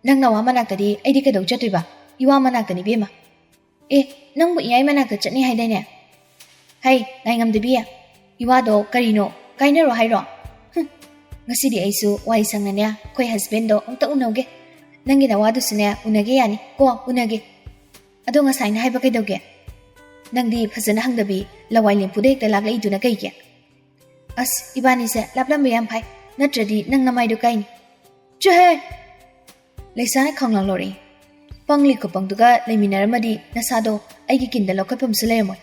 "ꯅꯪ ꯅꯋꯥ ꯃꯅꯥꯛꯇꯗꯤ ꯑꯩꯗꯤ ꯀꯩꯗꯧ ꯆꯠꯇꯣꯏꯕ? ꯏꯋꯥ ꯃꯅꯥꯛꯇꯅꯤ ꯏꯕꯦꯝꯃ꯫" "ꯑꯦ, ꯅꯪꯕꯨ ꯏꯌꯥꯏ ꯃꯅꯥꯛꯇ ꯆꯠꯅꯤ ꯍꯥꯏꯗꯥꯏꯅꯦ? ꯍꯩ, ꯉꯥꯏꯉꯝꯗꯕꯤ, ꯏꯋꯥꯗꯣ ꯀꯔꯤꯅꯣ, ꯀꯥꯏꯅꯔꯣ ꯍꯥꯏꯔꯣ? ꯍꯨꯝ, ꯉꯁꯤꯗꯤ ꯑꯩꯁꯨ ꯋꯥꯏ ꯁꯪꯅꯅꯦ ꯑꯩꯈꯣꯏ ꯍꯁꯕꯦꯟꯗꯣ ꯑꯝꯇ ꯎꯅꯧꯒꯦ꯫ ꯅꯪꯒꯤ ꯅꯋꯥꯗꯨꯁꯨꯅꯦ ꯎꯅꯒꯦ ꯌꯥꯅꯤ ꯀꯣ, ꯎꯅꯒꯦ꯫ ꯑꯗꯣ ꯉꯁꯥꯏꯅ ꯍꯥꯏꯕ ꯀꯩꯗꯧꯒꯦ?" ꯅꯪꯗꯤ ꯐꯖꯅ ꯍꯪꯗꯕꯤ ꯂꯋꯥꯏ ꯂꯦꯝꯐꯨꯗ ꯍꯦꯛꯇ ꯂꯥꯛꯂꯛꯏꯗꯨꯅ ꯀꯩꯒꯤ? ꯑꯁ, ꯏꯕꯥꯅꯤꯁꯦ ꯂꯥꯞꯂꯝꯕ ꯌꯥꯝ ꯐꯩ, ꯅꯠꯇ꯭ꯔꯗꯤ ꯅꯪ ꯅꯃꯥꯏꯗꯣ ꯀꯥꯏꯅꯤ꯫ ꯆꯨꯍꯦ! ꯂꯩꯁꯥꯅ ꯈꯪꯂꯥꯡ ꯂꯧꯔꯛꯏ꯫ ꯄꯪꯂꯤ ꯈꯨꯄꯪꯗꯨꯒ ꯂꯩꯃꯤꯟꯅꯔꯝꯃꯗꯤ ꯅꯁꯥꯗꯣ ꯑꯩꯒꯤ ꯀꯤꯟꯗ ꯂꯧꯈꯠꯐꯝꯁꯨ ꯂꯩꯔꯝꯃꯣꯏ꯫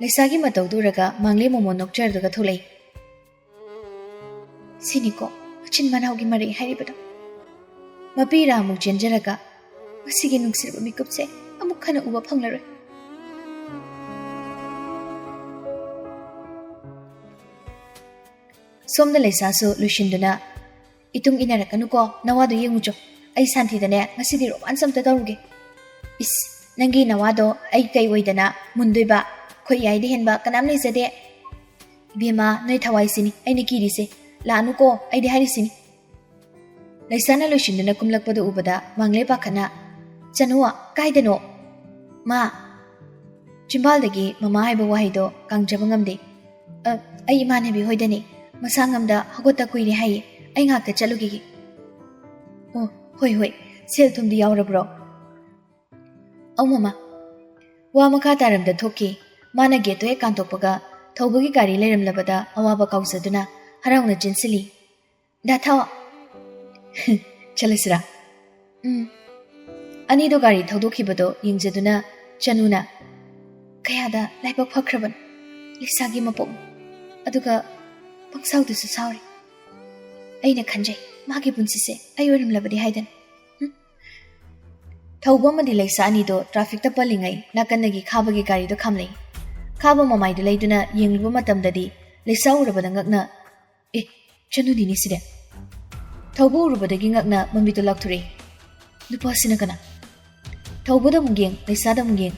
ꯂꯩꯁꯥꯒꯤ ꯃꯇꯧꯗꯨ ꯎꯔꯒ ꯃꯥꯡꯂꯦꯝ ꯃꯣꯃꯣꯟ ꯅꯣꯛꯆꯔꯗꯨꯒ ꯊꯣꯛꯂꯛꯏ꯫ ꯁꯤꯅꯤꯀꯣ ꯃꯆꯤꯟ ꯃꯅꯥꯎꯒꯤ ꯃꯔꯩ ꯍꯥꯏꯔꯤꯕꯗꯣ꯫ ꯃꯄꯤ ꯏꯔꯥ ꯑꯃꯨꯛ ꯆꯦꯟꯖꯔꯒ ꯃꯁꯤꯒꯤ ꯅꯨꯡꯁꯤꯔꯕ ꯃꯤꯀꯨꯞꯁꯦ ꯑꯃꯨꯛ ꯍꯟꯅ ꯎꯕ ꯐꯪꯂꯔꯣꯏ꯫ ꯁꯣꯝꯗ ꯂꯩꯁꯥꯁꯨ ꯂꯣꯏꯁꯤꯟꯗꯨꯅ, "ꯏꯇꯨꯡ ꯏꯟꯅꯔꯛꯀꯅꯨꯀꯣ, ꯅꯋꯥꯗꯣ ꯌꯦꯡꯉꯨꯆꯣ꯫ ꯑꯩ ꯁꯥꯟꯇꯤꯗꯅꯦ ꯉꯁꯤꯗꯤ ꯔꯣꯃꯥꯟꯁ ꯑꯝꯇ ꯇꯧꯔꯨꯒꯦ꯫" "ꯏꯁ, ꯅꯪꯒꯤ ꯅꯋꯥꯗꯣ ꯑꯩ ꯀꯩ ꯑꯣꯏꯗꯅ ꯃꯨꯟꯗꯣꯏꯕ? ꯈꯣꯏ ꯌꯥꯏꯗ ꯍꯦꯟꯕ ꯀꯅꯥꯝ ꯂꯩꯖꯗꯦ꯫ ꯏꯕꯦꯝꯃ, ꯅꯣꯏ ꯊꯋꯥꯏꯁꯤꯅꯤ ꯑꯩꯅ ꯀꯤꯔꯤꯁꯦ꯫ ꯂꯥꯛꯑꯅꯨꯀꯣ, ꯑꯩꯗꯤ ꯍꯥꯏꯔꯤꯁꯤꯅꯤ꯫" ꯂꯩꯁꯥꯅ ꯂꯣꯏꯁꯤꯟꯗꯨꯅ ꯀꯨꯝꯂꯛꯄꯗꯨ ꯎꯕꯗ ꯃꯥꯡꯂꯦ ꯄꯥꯈꯠꯅ, "ꯆꯅꯨ, ꯀꯥꯏꯗꯅꯣ?" "ꯃꯥ, ꯆꯤꯝꯕꯥꯜꯗꯒꯤ ꯃꯃꯥ ꯍꯥꯏꯕ ꯋꯥꯍꯩꯗꯣ ꯀꯥꯡꯖꯕ ꯉꯝꯗꯦ꯫ "ꯑ, ꯑꯩ ꯏꯃꯥꯟꯅꯕꯤ ꯍꯣꯏꯗꯅꯦ꯫ ꯃꯁꯥ ꯉꯝꯗ ꯍꯧꯒꯠꯇ ꯀꯨꯏꯔꯦ ꯍꯥꯏꯌꯦ꯫ ꯑꯩ ꯉꯥꯛꯇ ꯆꯠꯂꯨꯈꯤꯒꯦ꯫" "ꯑꯣ, ꯍꯣꯏ, ꯍꯣꯏ꯫ ꯁꯦꯜ ꯊꯨꯝꯗꯤ ꯌꯥꯎꯔꯕ꯭ꯔꯣ?" "ꯑꯧ, ꯃꯃꯥ꯫" ꯋꯥ ꯃꯈꯥ ꯇꯥꯔꯝꯗ ꯊꯣꯛꯈꯤ꯫ ꯃꯥꯅ ꯒꯦꯠꯇꯣ ꯍꯦꯛ ꯀꯥꯟꯊꯣꯛꯄꯒ ꯊꯧꯕꯒꯤ ꯒꯥꯔꯤ ꯂꯩꯔꯝꯂꯕꯗ ꯑꯋꯥꯕ ꯀꯥꯎꯖꯗꯨꯅ ꯍꯔꯥꯎꯅ ꯆꯦꯟꯁꯤꯜꯂꯤ꯫ "ꯗꯥ ꯊꯥꯎ!" "ꯆꯠꯂꯁꯤꯔꯥ?" "ꯎꯝ꯫" ꯑꯅꯤꯗꯣ ꯒꯥꯔꯤ ꯊꯧꯗꯣꯛꯈꯤꯕꯗꯣ ꯌꯦꯡꯖꯗꯨꯅ ꯆꯅꯨꯅ, "ꯀꯌꯥꯗ ꯂꯥꯏꯕꯛ ꯐꯈ꯭ꯔꯕꯅꯣ ꯂꯤꯁꯥꯒꯤ ꯃꯄꯣꯛꯅꯤ꯫ ꯑꯗꯨꯒ ꯄꯪꯁꯥꯎꯗꯨꯁꯨ ꯁꯥꯎꯔꯤ꯫ ꯑꯩꯅ ꯈꯟꯖꯩ, ꯃꯥꯒꯤ ꯄꯨꯟꯁꯤꯁꯦ ꯑꯩ ꯑꯣꯏꯔꯝꯂꯕꯗꯤ ꯍꯥꯏꯗꯅ꯫" ꯍꯨꯝ꯫ ꯊꯧꯕ ꯑꯃꯗꯤ ꯂꯩꯁꯥ ꯑꯅꯤꯗꯣ ꯇ꯭ꯔꯥꯐꯤꯛꯇ ꯄꯜꯂꯤꯉꯩ ꯅꯥꯀꯟꯗꯒꯤ ꯈꯥꯕꯒꯤ ꯒꯥꯔꯤꯗꯣ ꯈꯥꯝꯂꯛꯏ꯫ ꯈꯥꯕ ꯃꯃꯥꯏꯗꯨ ꯂꯩꯗꯨꯅ ꯌꯦꯡꯂꯨꯕ ꯃꯇꯝꯗꯗꯤ ꯂꯩꯁꯥ ꯎꯔꯕꯗ ꯉꯛꯅ, "ꯑꯦ, ꯆꯅꯨꯗꯤꯅꯦ ꯁꯤꯗꯤ꯫" ꯊꯧꯕ ꯎꯔꯨꯕꯗꯒꯤ ꯉꯛꯅ ꯃꯃꯤꯠꯇꯨ ꯂꯥꯎꯊꯣꯔꯛꯏ꯫ "ꯅꯨꯄꯥꯁꯤꯅ ꯀꯅꯥ?" ꯊꯧꯕꯗ ꯑꯃꯨꯛ ꯌꯦꯡ, ꯂꯩꯁꯥꯗ ꯑꯃꯨꯛ ꯌꯦꯡ꯫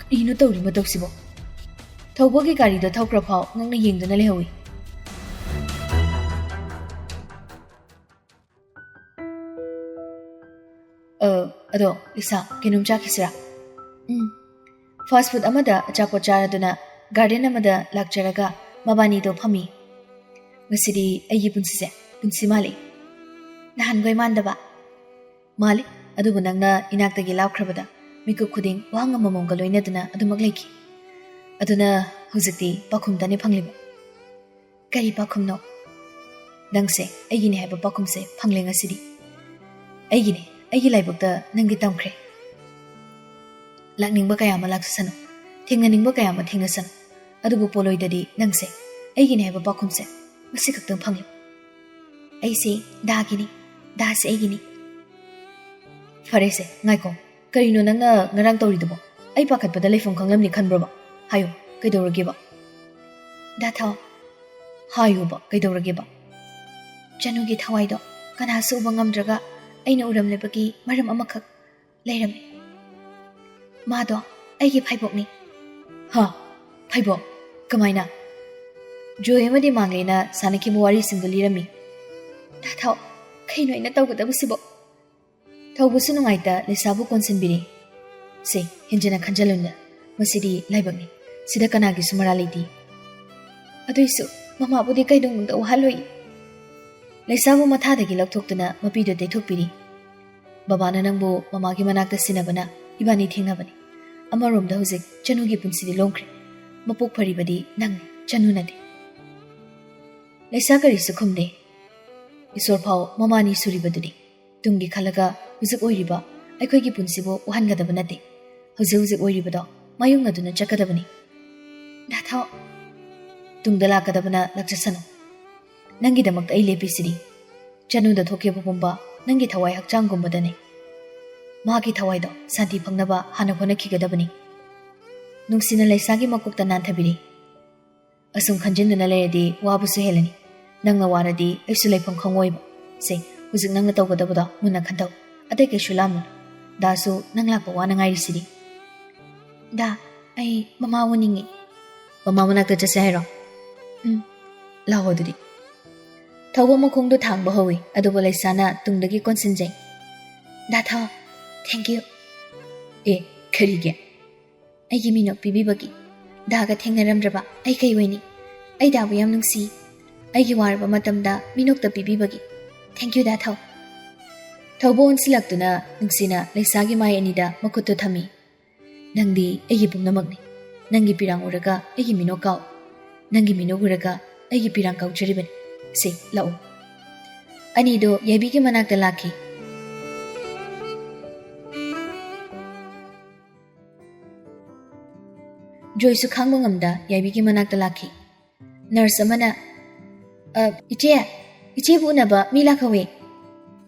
ꯀꯔꯤꯅꯣ ꯇꯧꯔꯤ ꯃꯇꯧꯁꯤꯕꯣ? ꯊꯧꯕꯒꯤ ꯒꯥꯔꯤꯗꯣ ꯊꯧꯈ꯭ꯔ ꯐꯥꯎ ꯉꯛꯅ ꯌꯦꯡꯗꯨꯅ ꯂꯩꯍꯧꯏ꯫ "ꯑ, ꯑꯗꯣ, ꯂꯤꯁꯥ, ꯀꯩꯅꯣꯝ ꯆꯥꯈꯤꯁꯤꯔꯥ?" "ꯎꯝ꯫" ꯐꯥꯁ ꯐꯨꯗ ꯑꯃꯗ ꯑꯆꯥꯄꯣꯠ ꯆꯥꯔꯗꯨꯅ ꯒꯥꯔꯗꯦꯟ ꯑꯃꯗ ꯂꯥꯛꯆꯔꯒ ꯃꯕꯥꯅꯤꯗꯣ ꯐꯝꯃꯤ꯫ "ꯉꯁꯤꯗꯤ ꯑꯩꯒꯤ ꯄꯨꯟꯁꯤꯁꯦ ꯄꯨꯟꯁꯤ ꯃꯥꯜꯂꯤ꯫ ꯅꯍꯥꯟꯈꯣꯏ ꯃꯥꯟꯗꯕ꯫" "ꯃꯥꯜꯂꯤ, ꯑꯗꯨꯕꯨ ꯅꯪꯅ ꯏꯅꯥꯛꯇꯒꯤ ꯂꯥꯞꯈ꯭ꯔꯕꯗ ꯃꯤꯀꯨꯞ ꯈꯨꯗꯤꯡ ꯋꯥꯍꯪ ꯑꯃꯃꯝꯒ ꯂꯣꯏꯅꯗꯨꯅ ꯑꯗꯨꯃꯛ ꯂꯩꯈꯤ꯫ ꯑꯗꯨꯅ ꯍꯧꯖꯤꯛꯇꯤ ꯄꯥꯎꯈꯨꯝꯇꯅꯤ ꯐꯪꯂꯤꯕ꯫ ꯀꯔꯤ ꯄꯥꯎꯈꯨꯝꯅꯣ? ꯅꯪꯁꯦ ꯑꯩꯒꯤꯅꯤ ꯍꯥꯏꯕ ꯄꯥꯎꯈꯨꯝꯁꯦ ꯐꯪꯂꯦ ꯉꯁꯤꯗꯤ꯫ ꯑꯩꯒꯤꯅꯤ, ꯑꯩꯒꯤ ꯂꯥꯏꯕꯛꯇ ꯅꯪꯒꯤ ꯇꯝꯈ꯭ꯔꯦ꯫ ꯂꯥꯛꯅꯤꯡꯕ ꯀꯌꯥ ꯑꯃ ꯂꯥꯛꯆꯁꯅꯨ, ꯊꯦꯡꯅꯅꯤꯡꯕ ꯀꯌꯥ ꯑꯃ ꯊꯦꯡꯅꯁꯅꯨ, ꯑꯗꯨꯕꯨ ꯄꯣꯂꯣꯏꯗꯗꯤ ꯅꯪꯁꯦ ꯑꯩꯒꯤꯅꯤ ꯍꯥꯏꯕ ꯄꯥꯎꯈꯨꯝꯁꯦ ꯉꯁꯤ ꯈꯛꯇꯪ ꯐꯪꯂꯦ꯫ ꯑꯩꯁꯦ ꯗꯥꯒꯤꯅꯤ, ꯗꯥꯁꯦ ꯑꯩꯒꯤꯅꯤ꯫ ꯐꯔꯦꯁꯦ, ꯉꯥꯏꯈꯣ, ꯀꯔꯤꯅꯣ ꯅꯪꯅ ꯉꯔꯥꯡ ꯇꯧꯔꯤꯗꯨꯕꯣ? ꯑꯩ ꯄꯥꯈꯠꯄꯗ ꯂꯩꯐꯝ ꯈꯪꯂꯝꯅꯤ ꯈꯟꯕ꯭ꯔꯣꯕ? ꯍꯥꯏꯌꯨ, ꯀꯩꯗꯧꯔꯒꯦꯕ? ꯗꯥ ꯊꯥꯎ, ꯍꯥꯏꯌꯨꯕ, ꯀꯩꯗꯧꯔꯒꯦꯕ? ꯆꯅꯨꯒꯤ ꯊꯋꯥꯏꯗꯣ ꯀꯅꯥꯁꯨ ꯎꯕ ꯉꯝꯗ꯭ꯔꯒ ꯑꯩꯅ ꯎꯔꯝꯂꯕꯒꯤ ꯃꯔꯝ ꯑꯃꯈꯛ ꯂꯩꯔꯝꯃꯤ꯫ ꯃꯥꯗꯣ ꯑꯩꯒꯤ ꯐꯥꯏꯕꯣꯛꯅꯤ꯫ ꯍꯥ? ꯐꯥꯏꯕꯣꯛ? ꯀꯃꯥꯏꯅ? ꯖꯣꯏ ꯑꯃꯗꯤ ꯃꯥꯡꯂꯦꯅ ꯁꯥꯟꯅꯈꯤꯕ ꯋꯥꯔꯤꯁꯤꯡꯗꯨ ꯂꯤꯔꯝꯃꯤ꯫ ꯗꯥ ꯊꯥꯎ, ꯀꯩꯅꯣ ꯑꯩꯅ ꯇꯧꯒꯗꯕꯁꯤꯕꯣ? ꯊꯧꯕꯁꯨ ꯅꯨꯡꯉꯥꯏꯇ ꯂꯩꯁꯥꯕꯨ ꯀꯣꯟꯁꯤꯟꯕꯤꯔꯦ꯫ ꯁꯦ, ꯍꯦꯟꯖꯤꯟꯅ ꯈꯟꯖꯜꯂꯨꯅ꯫ ꯃꯁꯤꯗꯤ ꯂꯥꯏꯕꯛꯅꯤ꯫ ꯁꯤꯗ ꯀꯅꯥꯒꯤꯁꯨ ꯃꯔꯥꯜ ꯂꯩꯇꯦ꯫ ꯑꯗꯨꯏꯁꯨ ꯃꯃꯥꯕꯨꯗꯤ ꯀꯩꯗꯧꯅꯨꯡꯗ ꯋꯥꯍꯜꯂꯣꯏ꯫ ꯂꯩꯁꯥꯕꯨ ꯃꯊꯥꯗꯒꯤ ꯂꯧꯊꯣꯛꯇꯨꯅ ꯃꯄꯤꯗꯨ ꯇꯩꯊꯣꯛꯄꯤꯔꯤ꯫ ꯕꯕꯥꯅ ꯅꯪꯕꯨ ꯃꯃꯥꯒꯤ ꯃꯅꯥꯛꯇ ꯁꯤꯟꯅꯕꯅ ꯏꯕꯥꯅꯤ ꯊꯦꯡꯅꯕꯅꯤ꯫ ꯑꯃꯔꯣꯝꯗ ꯍꯧꯖꯤꯛ ꯆꯅꯨꯒꯤ ꯄꯨꯟꯁꯤꯗꯤ ꯂꯣꯡꯈ꯭ꯔꯦ꯫ ꯃꯄꯣꯛ ꯐꯔꯤꯕꯗꯤ ꯅꯪꯅꯤ, ꯆꯅꯨ ꯅꯠꯇꯦ꯫ ꯂꯩꯁꯥ ꯀꯔꯤꯁꯨ ꯈꯨꯝꯗꯦ꯫ ꯏꯁꯣꯔ ꯐꯥꯎ ꯃꯃꯥꯅꯤ ꯁꯨꯔꯤꯕꯗꯨꯅꯤ꯫ ꯇꯨꯡꯒꯤ ꯈꯜꯂꯒ ꯍꯧꯖꯤꯛ ꯑꯣꯏꯔꯤꯕ ꯑꯩꯈꯣꯏꯒꯤ ꯄꯨꯟꯁꯤꯕꯨ ꯋꯥꯍꯟꯒꯗꯕ ꯅꯠꯇꯦ꯫ ꯍꯧꯖꯤꯛ ꯍꯧꯖꯤꯛ ꯑꯣꯏꯔꯤꯕꯗꯣ ꯃꯥꯌꯣꯛꯅꯗꯨꯅ ꯆꯠꯀꯗꯕꯅꯤ꯫ ꯗꯥ ꯊꯥꯎ, ꯇꯨꯡꯗ ꯂꯥꯛꯀꯗꯕꯅ ꯂꯥꯛꯆꯁꯅꯨ꯫ ꯅꯪꯒꯤꯗꯃꯛꯇ ꯑꯩ ꯂꯦꯞꯄꯤꯁꯤꯗꯤ꯫ ꯆꯅꯨꯗ ꯊꯣꯛꯈꯤꯕ ꯄꯨꯝꯕ ꯅꯪꯒꯤ ꯊꯋꯥꯏ ꯍꯛꯆꯥꯡꯒꯨꯝꯕꯗꯅꯤ꯫ ꯃꯥꯒꯤ ꯊꯋꯥꯏꯗꯣ ꯁꯥꯟꯇꯤ ꯐꯪꯅꯕ ꯍꯥꯟꯅ ꯍꯣꯠꯅꯈꯤꯒꯗꯕꯅꯤ꯫ ꯅꯨꯡꯁꯤꯅ ꯂꯩꯁꯥꯒꯤ ꯃꯀꯣꯛꯇ ꯅꯥꯟꯊꯕꯤꯔꯤ꯫ ꯑꯁꯨꯝ ꯈꯟꯖꯤꯟꯗꯨꯅ ꯂꯩꯔꯗꯤ ꯋꯥꯕꯁꯨ ꯍꯦꯜꯂꯅꯤ꯫ ꯅꯪꯅ ꯋꯥꯔꯗꯤ ꯑꯩꯁꯨ ꯂꯩꯐꯝ ꯈꯪꯉꯣꯏꯕ꯫ ꯁꯦ, ꯍꯧꯖꯤꯛ ꯅꯪꯅ ꯇꯧꯒꯗꯕꯗꯣ ꯃꯨꯟꯅ ꯈꯟꯊꯧ꯫ ꯑꯇꯩ ꯀꯩꯁꯨ ꯂꯥꯝꯃꯨꯅꯨ꯫ ꯗꯥꯁꯨ ꯅꯪ ꯂꯥꯛꯄ ꯋꯥꯅ ꯉꯥꯏꯔꯤꯁꯤꯗꯤ꯫ ꯗꯥ, ꯑꯩ ꯃꯃꯥ ꯎꯅꯤꯡꯉꯤ꯫ ꯃꯃꯥ ꯃꯅꯥꯛꯇ ꯆꯠꯁꯦ ꯍꯥꯏꯔꯣ? ꯎꯝ꯫ ꯂꯥꯛꯑꯣ ꯑꯗꯨꯗꯤ꯫ ꯊꯧꯕ ꯃꯈꯣꯡꯗꯣ ꯊꯥꯡꯕ ꯍꯧꯏ, ꯑꯗꯨꯕꯨ ꯂꯩꯁꯥꯅ ꯇꯨꯡꯗꯒꯤ ꯀꯣꯟꯁꯤꯟꯖꯩ꯫ ꯗꯥ ꯊꯥꯎ, thank you꯫ ꯑꯦ, ꯀꯔꯤꯒꯤ? ꯑꯩꯒꯤ ꯃꯤꯅꯣꯛ ꯄꯤꯕꯤꯕꯒꯤ꯫ ꯗꯥꯒ ꯊꯦꯡꯅꯔꯝꯗ꯭ꯔꯕ ꯑꯩ ꯀꯩ ꯑꯣꯏꯅꯤ? ꯑꯩ ꯗꯥꯕꯨ ꯌꯥꯝ ꯅꯨꯡꯁꯤ꯫ ꯑꯩꯒꯤ ꯋꯥꯔꯕ ꯃꯇꯝꯗ ꯃꯤꯅꯣꯛꯇ ꯄꯤꯕꯤꯕꯒꯤ꯫ Thank you, ꯗꯥ ꯊꯥꯎ꯫ ꯊꯧꯕ ꯑꯣꯟꯁꯤꯜꯂꯛꯇꯨꯅ ꯅꯨꯡꯁꯤꯅ ꯂꯩꯁꯥꯒꯤ ꯃꯥꯏ ꯑꯅꯤꯗ ꯃꯈꯨꯠꯇꯨ ꯊꯝꯃꯤ꯫ "ꯅꯪꯗꯤ ꯑꯩꯒꯤ ꯄꯨꯝꯅꯃꯛꯅꯤ꯫ ꯅꯪꯒꯤ ꯄꯤꯔꯥꯡ ꯎꯔꯒ ꯑꯩꯒꯤ ꯃꯤꯅꯣꯛ ꯀꯥꯎ꯫ ꯅꯪꯒꯤ ꯃꯤꯅꯣꯛ ꯎꯔꯒ ꯑꯩꯒꯤ ꯄꯤꯔꯥꯡ ꯀꯥꯎꯖꯔꯤꯕꯅꯤ꯫ ꯁꯦ, ꯂꯥꯛꯎ꯫" ꯑꯅꯤꯗꯣ ꯌꯥꯏꯕꯤꯒꯤ ꯃꯅꯥꯛꯇ ꯂꯥꯛꯈꯤ꯫ ꯖꯣꯏꯁꯨ ꯈꯥꯡꯕ ꯉꯝꯗ ꯌꯥꯏꯕꯤꯒꯤ ꯃꯅꯥꯛꯇ ꯂꯥꯛꯈꯤ꯫ ꯅꯔꯁ ꯑꯃꯅ, "ꯑ, ꯏꯆꯦ, ꯏꯆꯦꯕꯨ ꯎꯅꯕ ꯃꯤ ꯂꯥꯛꯍꯧꯋꯦ꯫"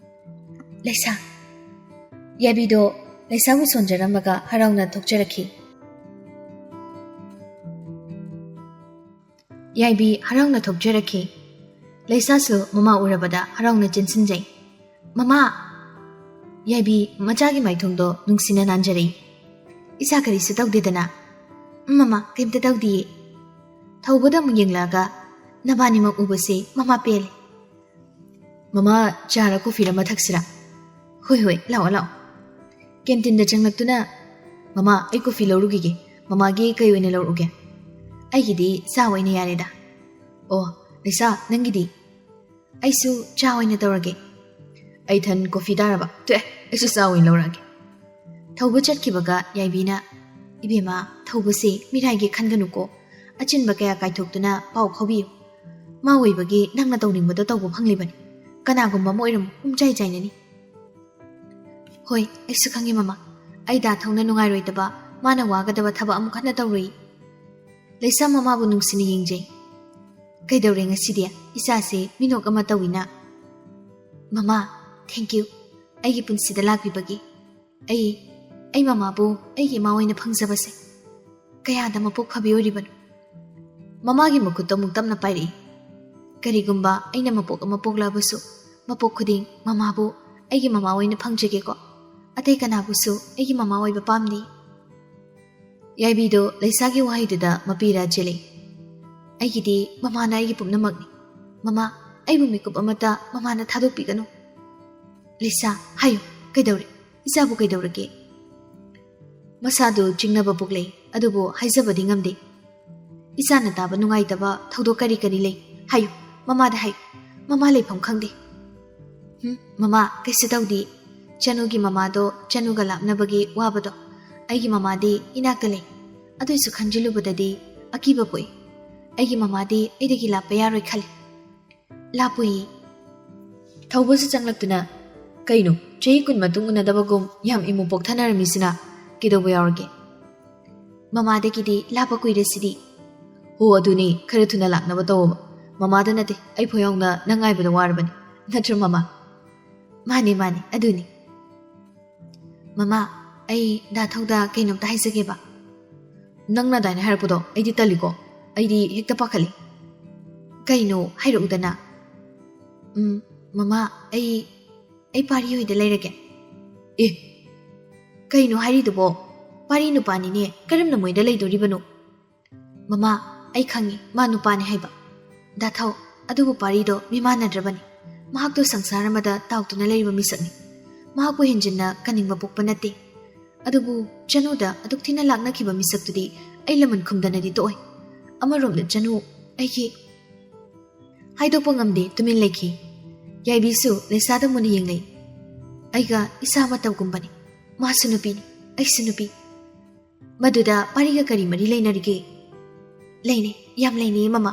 "ꯂꯩꯁꯥ꯫" ꯌꯥꯏꯕꯤꯗꯣ ꯂꯩꯁꯥꯕꯨ ꯁꯣꯟꯖꯔꯝꯃꯒ ꯍꯔꯥꯎꯅ ꯊꯣꯛꯆꯔꯛꯈꯤ꯫ ꯌꯥꯏꯕꯤ ꯍꯔꯥꯎꯅ ꯊꯣꯛꯆꯔꯛꯈꯤ꯫ ꯂꯩꯁꯥꯁꯨ ꯃꯃꯥ ꯎꯔꯕꯗ ꯍꯔꯥꯎꯅ ꯆꯦꯟꯁꯤꯟꯖꯩ꯫ "ꯃꯃꯥ!" ꯌꯥꯏꯕꯤ ꯃꯆꯥꯒꯤ ꯃꯥꯏꯊꯣꯡꯗꯣ ꯅꯨꯡꯁꯤꯅ ꯅꯥꯟꯖꯔꯛꯏ꯫ "ꯏꯆꯥ ꯀꯔꯤꯁꯨ ꯇꯧꯗꯦꯗꯅ?" "ꯎꯝ, ꯃꯃꯥ, ꯀꯩꯝꯇ ꯇꯧꯗꯤꯌꯦ꯫" ꯊꯧꯕꯗ ꯑꯃꯨꯛ ꯌꯦꯡꯂꯛꯑꯒ, "ꯅꯕꯥꯅꯤꯃꯛ ꯎꯕꯁꯦ ꯃꯃꯥ ꯄꯦꯜꯂꯦ꯫" "ꯃꯃꯥ, ꯆꯥꯔ ꯀꯣꯐꯤꯔ ꯑꯃ ꯊꯛꯁꯤꯔꯥ?" "ꯍꯣꯏ, ꯍꯣꯏ, ꯂꯥꯛꯑꯣ, ꯂꯥꯛꯑꯣ꯫" ꯀꯦꯟꯇꯤꯟꯗ ꯆꯪꯂꯛꯇꯨꯅ, "ꯃꯃꯥ, ꯑꯩ ꯀꯣꯐꯤ ꯂꯧꯔꯨꯈꯤꯒꯦ꯫ ꯃꯃꯥꯒꯤ ꯀꯩ ꯑꯣꯏꯅ ꯂꯧꯔꯛꯎꯒꯦ?" "ꯑꯩꯒꯤꯗꯤ ꯆꯥ ꯑꯣꯏꯅ ꯌꯥꯔꯦꯗ꯫" "ꯑꯣ, ꯂꯩꯁꯥ, ꯅꯪꯒꯤꯗꯤ?" "ꯑꯩꯁꯨ ꯆꯥ ꯑꯣꯏꯅ ꯇꯧꯔꯒꯦ꯫" "ꯑꯩ ꯊꯟ ꯀꯣꯐꯤ ꯇꯥꯔꯕ? ꯇꯣꯛꯑꯦ, ꯑꯩꯁꯨ ꯆꯥ ꯑꯣꯏꯅ ꯂꯧꯔꯛꯑꯒꯦ꯫" ꯊꯧꯕ ꯆꯠꯈꯤꯕꯒ ꯌꯥꯏꯕꯤꯅ, "ꯏꯕꯦꯝꯃ, ꯊꯧꯕꯁꯦ ꯃꯤꯔꯥꯏꯒꯦ ꯈꯟꯒꯅꯨꯀꯣ꯫ ꯑꯆꯤꯟꯕ ꯀꯌꯥ ꯀꯥꯏꯊꯣꯛꯇꯨꯅ ꯄꯥꯎ ꯐꯥꯎꯕꯤꯌꯨ꯫ ꯃꯥ ꯑꯣꯏꯕꯒꯤ ꯅꯪꯅ ꯇꯧꯅꯤꯡꯕꯗꯣ ꯇꯧꯕ ꯐꯪꯂꯤꯕꯅꯤ꯫ ꯀꯅꯥꯒꯨꯝꯕ ꯑꯃ ꯑꯣꯏꯔꯝꯃꯨ, ꯄꯨꯝꯆꯥꯏ ꯆꯥꯏꯅꯅꯤ꯫" "ꯍꯣꯏ, ꯑꯩꯁꯨ ꯈꯪꯉꯤ, ꯃꯃꯥ꯫ ꯑꯩ ꯗꯥ ꯊꯧꯅ ꯅꯨꯡꯉꯥꯏꯔꯣꯏꯗꯕ, ꯃꯥꯅ ꯋꯥꯒꯗꯕ ꯊꯕꯛ ꯑꯃꯨꯛ ꯍꯟꯅ ꯇꯧꯔꯣꯏ꯫" ꯂꯩꯁꯥ ꯃꯃꯥꯕꯨ ꯅꯨꯡꯁꯤꯅ ꯌꯦꯡꯖꯩ꯫ "ꯀꯩꯗꯧꯔꯦ ꯉꯁꯤꯗꯤ? ꯏꯆꯥꯁꯦ ꯃꯤꯅꯣꯛ ꯑꯃ ꯇꯧꯏꯅ꯫" "ꯃꯃꯥ, thank you, ꯑꯩꯒꯤ ꯄꯨꯟꯁꯤꯗ ꯂꯥꯛꯄꯤꯕꯒꯤ꯫ ꯑꯩ, ꯑꯩ ꯃꯃꯥꯕꯨ ꯑꯩꯒꯤ ꯏꯃꯥ ꯑꯣꯏꯅ ꯐꯪꯖꯕꯁꯦ ꯀꯌꯥꯗ ꯃꯄꯣꯛ ꯐꯕꯤ ꯑꯣꯏꯔꯤꯕꯅꯣ꯫" ꯃꯃꯥꯒꯤ ꯃꯈꯨꯠꯇ ꯑꯃꯨꯛ ꯇꯞꯅ ꯄꯥꯏꯔꯛꯏ꯫ "ꯀꯔꯤꯒꯨꯝꯕ ꯑꯩꯅ ꯃꯄꯣꯛ ꯑꯃ ꯄꯣꯛꯂꯕꯁꯨ, ꯃꯄꯣꯛ ꯈꯨꯗꯤꯡ ꯃꯃꯥꯕꯨ ꯑꯩꯒꯤ ꯃꯃꯥ ꯑꯣꯏꯅ ꯐꯪꯖꯒꯦꯀꯣ꯫ ꯑꯇꯩ ꯀꯅꯥꯕꯨꯁꯨ ꯑꯩꯒꯤ ꯃꯃꯥ ꯑꯣꯏꯕ ꯄꯥꯝꯗꯦ꯫" ꯌꯥꯏꯕꯤꯗꯣ ꯂꯩꯁꯥꯒꯤ ꯋꯥꯍꯩꯗꯨꯗ ꯃꯄꯤ ꯏꯔꯥ ꯆꯦꯜꯂꯤ꯫ "ꯑꯩꯒꯤꯗꯤ ꯃꯃꯥꯅ ꯑꯩꯒꯤ ꯄꯨꯝꯅꯃꯛꯅꯤ꯫ ꯃꯃꯥ, ꯑꯩꯕꯨ ꯃꯤꯀꯨꯞ ꯑꯃꯠꯇ ꯃꯃꯥꯅ ꯊꯥꯗꯣꯛꯄꯤꯒꯅꯨ꯫" "ꯂꯩꯁꯥ, ꯍꯥꯏꯌꯨ, ꯀꯩꯗꯧꯔꯦ? ꯏꯆꯥꯕꯨ ꯀꯩꯗꯧꯔꯒꯦ?" "ꯃꯁꯥꯗꯨ ꯆꯤꯡꯅꯕ ꯄꯣꯛꯂꯦ, ꯑꯗꯨꯕꯨ ꯍꯥꯏꯖꯕꯗꯤ ꯉꯝꯗꯦ꯫ ꯏꯆꯥꯅ ꯇꯥꯕ ꯅꯨꯡꯉꯥꯏꯇꯕ ꯊꯧꯗꯣꯛ ꯀꯔꯤ ꯀꯔꯤ ꯂꯩ? ꯍꯥꯏꯌꯨ, ꯃꯃꯥꯗ ꯍꯥꯏꯌꯨ꯫ ꯃꯃꯥ ꯂꯩꯐꯝ ꯈꯪꯗꯦ꯫" ꯎꯝ, ꯃꯃꯥ, ꯀꯩꯁꯨ ꯇꯧꯗꯦ꯫ ꯆꯅꯨꯒꯤ ꯃꯃꯥꯗꯣ ꯆꯅꯨꯒ ꯂꯥꯞꯅꯕꯒꯤ ꯋꯥꯕꯗꯣ꯫ ꯑꯩꯒꯤ ꯃꯃꯥꯗꯤ ꯏꯅꯥꯛꯇ ꯂꯩ꯫ ꯑꯗꯨꯏꯁꯨ ꯈꯟꯖꯤꯜꯂꯨꯕꯗꯗꯤ ꯑꯀꯤꯕ ꯄꯣꯛꯏ꯫ ꯑꯩꯒꯤ ꯃꯃꯥꯗꯤ ꯑꯩꯗꯒꯤ ꯂꯥꯞꯄ ꯌꯥꯔꯣꯏ ꯈꯜꯂꯤ꯫ ꯂꯥꯞꯄꯨꯏ꯫ ꯊꯧꯕꯁꯨ ꯆꯪꯂꯛꯇꯨꯅ, "ꯀꯩꯅꯣ, ꯆꯍꯤ ꯀꯨꯟ ꯃꯇꯨꯡ ꯎꯅꯗꯕꯒꯨꯝ ꯌꯥꯝ ꯏꯃꯨ ꯄꯣꯛꯊꯅꯔꯝꯃꯤꯁꯤꯅ? ꯀꯩꯗꯧꯕ ꯌꯥꯎꯔꯒꯦ? ꯃꯃꯥꯗꯒꯤꯗꯤ ꯂꯥꯞꯄ ꯀꯨꯏꯔꯦ ꯁꯤꯗꯤ꯫" "ꯍꯣ, ꯑꯗꯨꯅꯤ, ꯈꯔ ꯊꯨꯅ ꯂꯥꯛꯅꯕ ꯇꯧꯑꯣꯕ꯫ ꯃꯃꯥꯗ ꯅꯠꯇꯦ, ꯑꯩ ꯐꯣꯏ ꯌꯥꯎꯅ ꯅꯪ ꯉꯥꯏꯕꯗ ꯋꯥꯔꯕꯅꯤ꯫ ꯅꯠꯇ꯭ꯔꯣ, ꯃꯃꯥ?" "ꯃꯥꯅꯦ, ꯃꯥꯅꯦ, ꯑꯗꯨꯅꯤ꯫" "ꯃꯃꯥ, ꯑꯩ ꯗꯥ ꯊꯧꯗ ꯀꯩꯅꯣꯝꯇ ꯍꯥꯏꯖꯒꯦꯕ꯫" "ꯅꯪꯅ ꯑꯗꯥꯏꯅ ꯍꯥꯏꯔꯛꯄꯗꯣ ꯑꯩꯗꯤ ꯇꯜꯂꯤꯀꯣ꯫ ꯑꯩꯗꯤ ꯍꯦꯛꯇ ꯄꯥꯈꯠꯂꯤ꯫" "ꯀꯩꯅꯣ, ꯍꯥꯏꯔꯛꯎꯗꯅ꯫" "ꯎꯝ, ꯃꯃꯥ, ꯑꯩ, ꯑꯩ ꯄꯥꯔꯤ ꯍꯣꯏꯗ ꯂꯩꯔꯒꯦ꯫" "ꯑꯦ, ꯀꯩꯅꯣ ꯍꯥꯏꯔꯤꯗꯨꯕꯣ? ꯄꯥꯔꯤ ꯅꯨꯄꯥꯅꯤꯅꯦ, ꯀꯔꯝꯅ ꯃꯣꯏꯗ ꯂꯩꯗꯣꯔꯤꯕꯅꯣ?" "ꯃꯃꯥ, ꯑꯩ ꯈꯪꯉꯤ ꯃꯥ ꯅꯨꯄꯥꯅꯤ ꯍꯥꯏꯕ꯫" "ꯗꯥ ꯊꯧ, ꯑꯗꯨꯕꯨ ꯄꯥꯔꯤꯗꯣ ꯃꯤꯃꯥꯟꯅꯗ꯭ꯔꯕꯅꯤ꯫ ꯃꯍꯥꯛꯇꯣ ꯁꯪꯁꯥꯔ ꯑꯃꯗ ꯇꯥꯎꯗꯨꯅ ꯂꯩꯔꯤꯕ ꯃꯤꯁꯛꯅꯤ꯫ ꯃꯍꯥꯛꯄꯨ ꯍꯦꯟꯖꯤꯟꯅ ꯀꯟꯅꯤꯡꯕ ꯄꯣꯛꯄ ꯅꯠꯇꯦ꯫ ꯑꯗꯨꯕꯨ ꯆꯅꯨꯗ ꯑꯗꯨꯛ ꯊꯤꯅ ꯂꯥꯛꯅꯈꯤꯕ ꯃꯤꯁꯛꯇꯨꯗꯤ ꯑꯩ ꯂꯃꯟ ꯈꯨꯝꯗꯅꯗꯤ ꯇꯣꯛꯑꯣꯏ꯫ ꯑꯃꯔꯣꯝꯗ ꯆꯅꯨ ꯑꯩꯒꯤ..." ꯍꯥꯏꯗꯣꯛꯄ ꯉꯝꯗꯦ, ꯇꯨꯃꯤꯟ ꯂꯩꯈꯤ꯫ ꯌꯥꯏꯕꯤꯁꯨ ꯂꯩꯁꯥꯗ ꯃꯨꯟꯅ ꯌꯦꯡꯂꯛꯏ꯫ "ꯑꯩꯒ ꯏꯁꯥ ꯑꯃꯠꯇꯒꯨꯝꯕꯅꯤ꯫ ꯃꯥꯁꯨ ꯅꯨꯄꯤꯅꯤ, ꯑꯩꯁꯨ ꯅꯨꯄꯤ꯫" "ꯃꯗꯨꯗ ꯄꯥꯔꯤꯒ ꯀꯔꯤ ꯃꯔꯤ ꯂꯩꯅꯔꯤꯒꯦ?" "ꯂꯩꯅꯩ, ꯌꯥꯝ ꯂꯩꯅꯩ, ꯃꯃꯥ꯫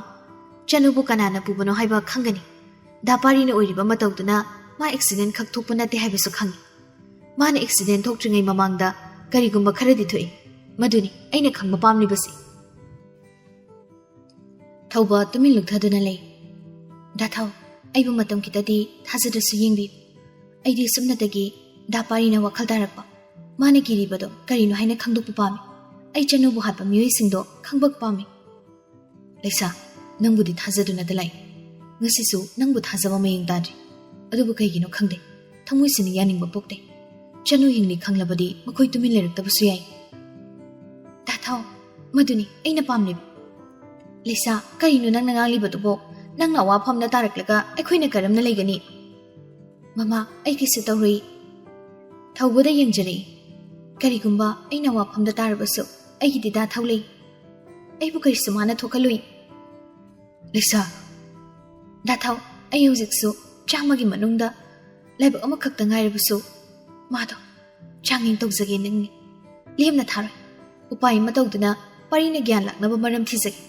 ꯆꯅꯨꯕꯨ ꯀꯅꯥꯅ ꯄꯨꯕꯅꯣ ꯍꯥꯏꯕ ꯈꯪꯒꯅꯤ꯫ ꯗꯥ ꯄꯥꯔꯤꯅ ꯑꯣꯏꯔꯤꯕ ꯃꯇꯧꯗꯨꯅ ꯃꯥ ꯑꯦꯛꯁꯤꯗꯦꯟ ꯈꯛ ꯊꯣꯛꯄ ꯅꯠꯇꯦ ꯍꯥꯏꯕꯁꯨ ꯈꯪꯉꯤ꯫ ꯃꯥꯅ ꯑꯦꯛꯁꯤꯗꯦꯟ ꯊꯣꯛꯇ꯭ꯔꯤꯉꯩ ꯃꯃꯥꯡꯗ ꯀꯔꯤꯒꯨꯝꯕ ꯈꯔꯗꯤ ꯊꯣꯛꯏ꯫ ꯃꯗꯨꯅꯤ ꯑꯩꯅ ꯈꯪꯕ ꯄꯥꯝꯂꯤꯕꯁꯤ꯫" ꯊꯧꯕ ꯇꯨꯃꯤꯟ ꯂꯨꯞꯊꯗꯨꯅ ꯂꯩ꯫ "ꯗꯥ ꯊꯧ, ꯑꯩꯕꯨ ꯃꯇꯝ ꯈꯤꯇꯗꯤ ꯊꯥꯖꯗ꯭ꯔꯁꯨ ꯌꯦꯡꯕꯤꯌꯨ꯫ ꯑꯩꯗꯤ ꯁꯨꯞꯅꯇꯒꯤ ꯗꯥ ꯄꯥꯔꯤꯅ ꯋꯥꯈꯜ ꯇꯥꯔꯛꯄ, ꯃꯥꯅ ꯀꯤꯔꯤꯕꯗꯣ ꯀꯔꯤꯅꯣ ꯍꯥꯏꯅ ꯈꯪꯗꯣꯛꯄ ꯄꯥꯝꯃꯤ꯫ ꯑꯩ ꯆꯅꯨꯕꯨ ꯍꯥꯠꯄ ꯃꯤꯑꯣꯏꯁꯤꯡꯗꯣ ꯈꯪꯕ ꯄꯥꯝꯃꯤ꯫" "ꯂꯩꯁꯥ, ꯅꯪꯕꯨꯗꯤ ꯊꯥꯖꯗꯨꯅꯇ ꯂꯥꯛꯏ꯫ ꯉꯁꯤꯁꯨ ꯅꯪꯕꯨ ꯊꯥꯖꯕ ꯃꯌꯦꯡ ꯇꯥꯗ꯭ꯔꯤ꯫ ꯑꯗꯨꯕꯨ ꯀꯩꯒꯤꯅꯣ ꯈꯪꯗꯦ, ꯊꯃꯣꯏꯁꯤꯅ ꯌꯥꯅꯤꯡꯕ ꯄꯣꯛꯇꯦ꯫ ꯆꯅꯨ ꯍꯤꯡꯂꯤ ꯈꯪꯂꯕꯗꯤ ꯃꯈꯣꯏ ꯇꯨꯃꯤꯟ ꯂꯩꯔꯛꯇꯕꯁꯨ ꯌꯥꯏ꯫" "ꯗꯥ ꯊꯧ, ꯃꯗꯨꯅꯤ ꯑꯩꯅ ꯄꯥꯝꯂꯤꯕ꯫" "ꯂꯩꯁꯥ, ꯀꯔꯤꯅꯣ ꯅꯪꯅ ꯉꯥꯡꯂꯤꯕꯗꯨꯕꯣ? ꯅꯪꯅ ꯑꯋꯥꯐꯝꯗ ꯇꯥꯔꯛꯂꯒ ꯑꯩꯈꯣꯏꯅ ꯀꯔꯝꯅ ꯂꯩꯒꯅꯤ?" "ꯃꯃꯥ, ꯑꯩ ꯀꯩꯁꯨ ꯇꯧꯔꯣꯏ꯫" ꯊꯧꯕꯗ ꯌꯦꯡꯖꯔꯛꯏ꯫ "ꯀꯔꯤꯒꯨꯝꯕ ꯑꯩꯅ ꯑꯋꯥꯐꯝꯗ ꯇꯥꯔꯕꯁꯨ, ꯑꯩꯒꯤꯗꯤ ꯗꯥ ꯊꯧ ꯂꯩ꯫ ꯑꯩꯕꯨ ꯀꯔꯤꯁꯨ ꯃꯥꯅ ꯊꯣꯛꯍꯜꯂꯨꯏ꯫" "ꯂꯩꯁꯥ꯫" "ꯗꯥ ꯊꯧ, ꯑꯩ ꯍꯧꯖꯤꯛꯁꯨ ꯆꯥꯝꯃꯒꯤ ꯃꯅꯨꯡꯗ ꯂꯥꯏꯕꯛ ꯑꯃꯈꯛꯇ ꯉꯥꯏꯔꯕꯁꯨ ꯃꯥꯗꯣ ꯆꯥꯡꯌꯦꯡ ꯇꯧꯖꯒꯦ ꯅꯤꯡꯏ꯫ ꯂꯦꯝꯅ ꯊꯥꯔꯣꯏ꯫ ꯎꯄꯥꯏ ꯑꯃ ꯇꯧꯗꯨꯅ ꯄꯥꯔꯤꯅ ꯒ꯭ꯌꯥꯟ ꯂꯥꯛꯅꯕ ꯃꯔꯝ ꯊꯤꯖꯒꯦ꯫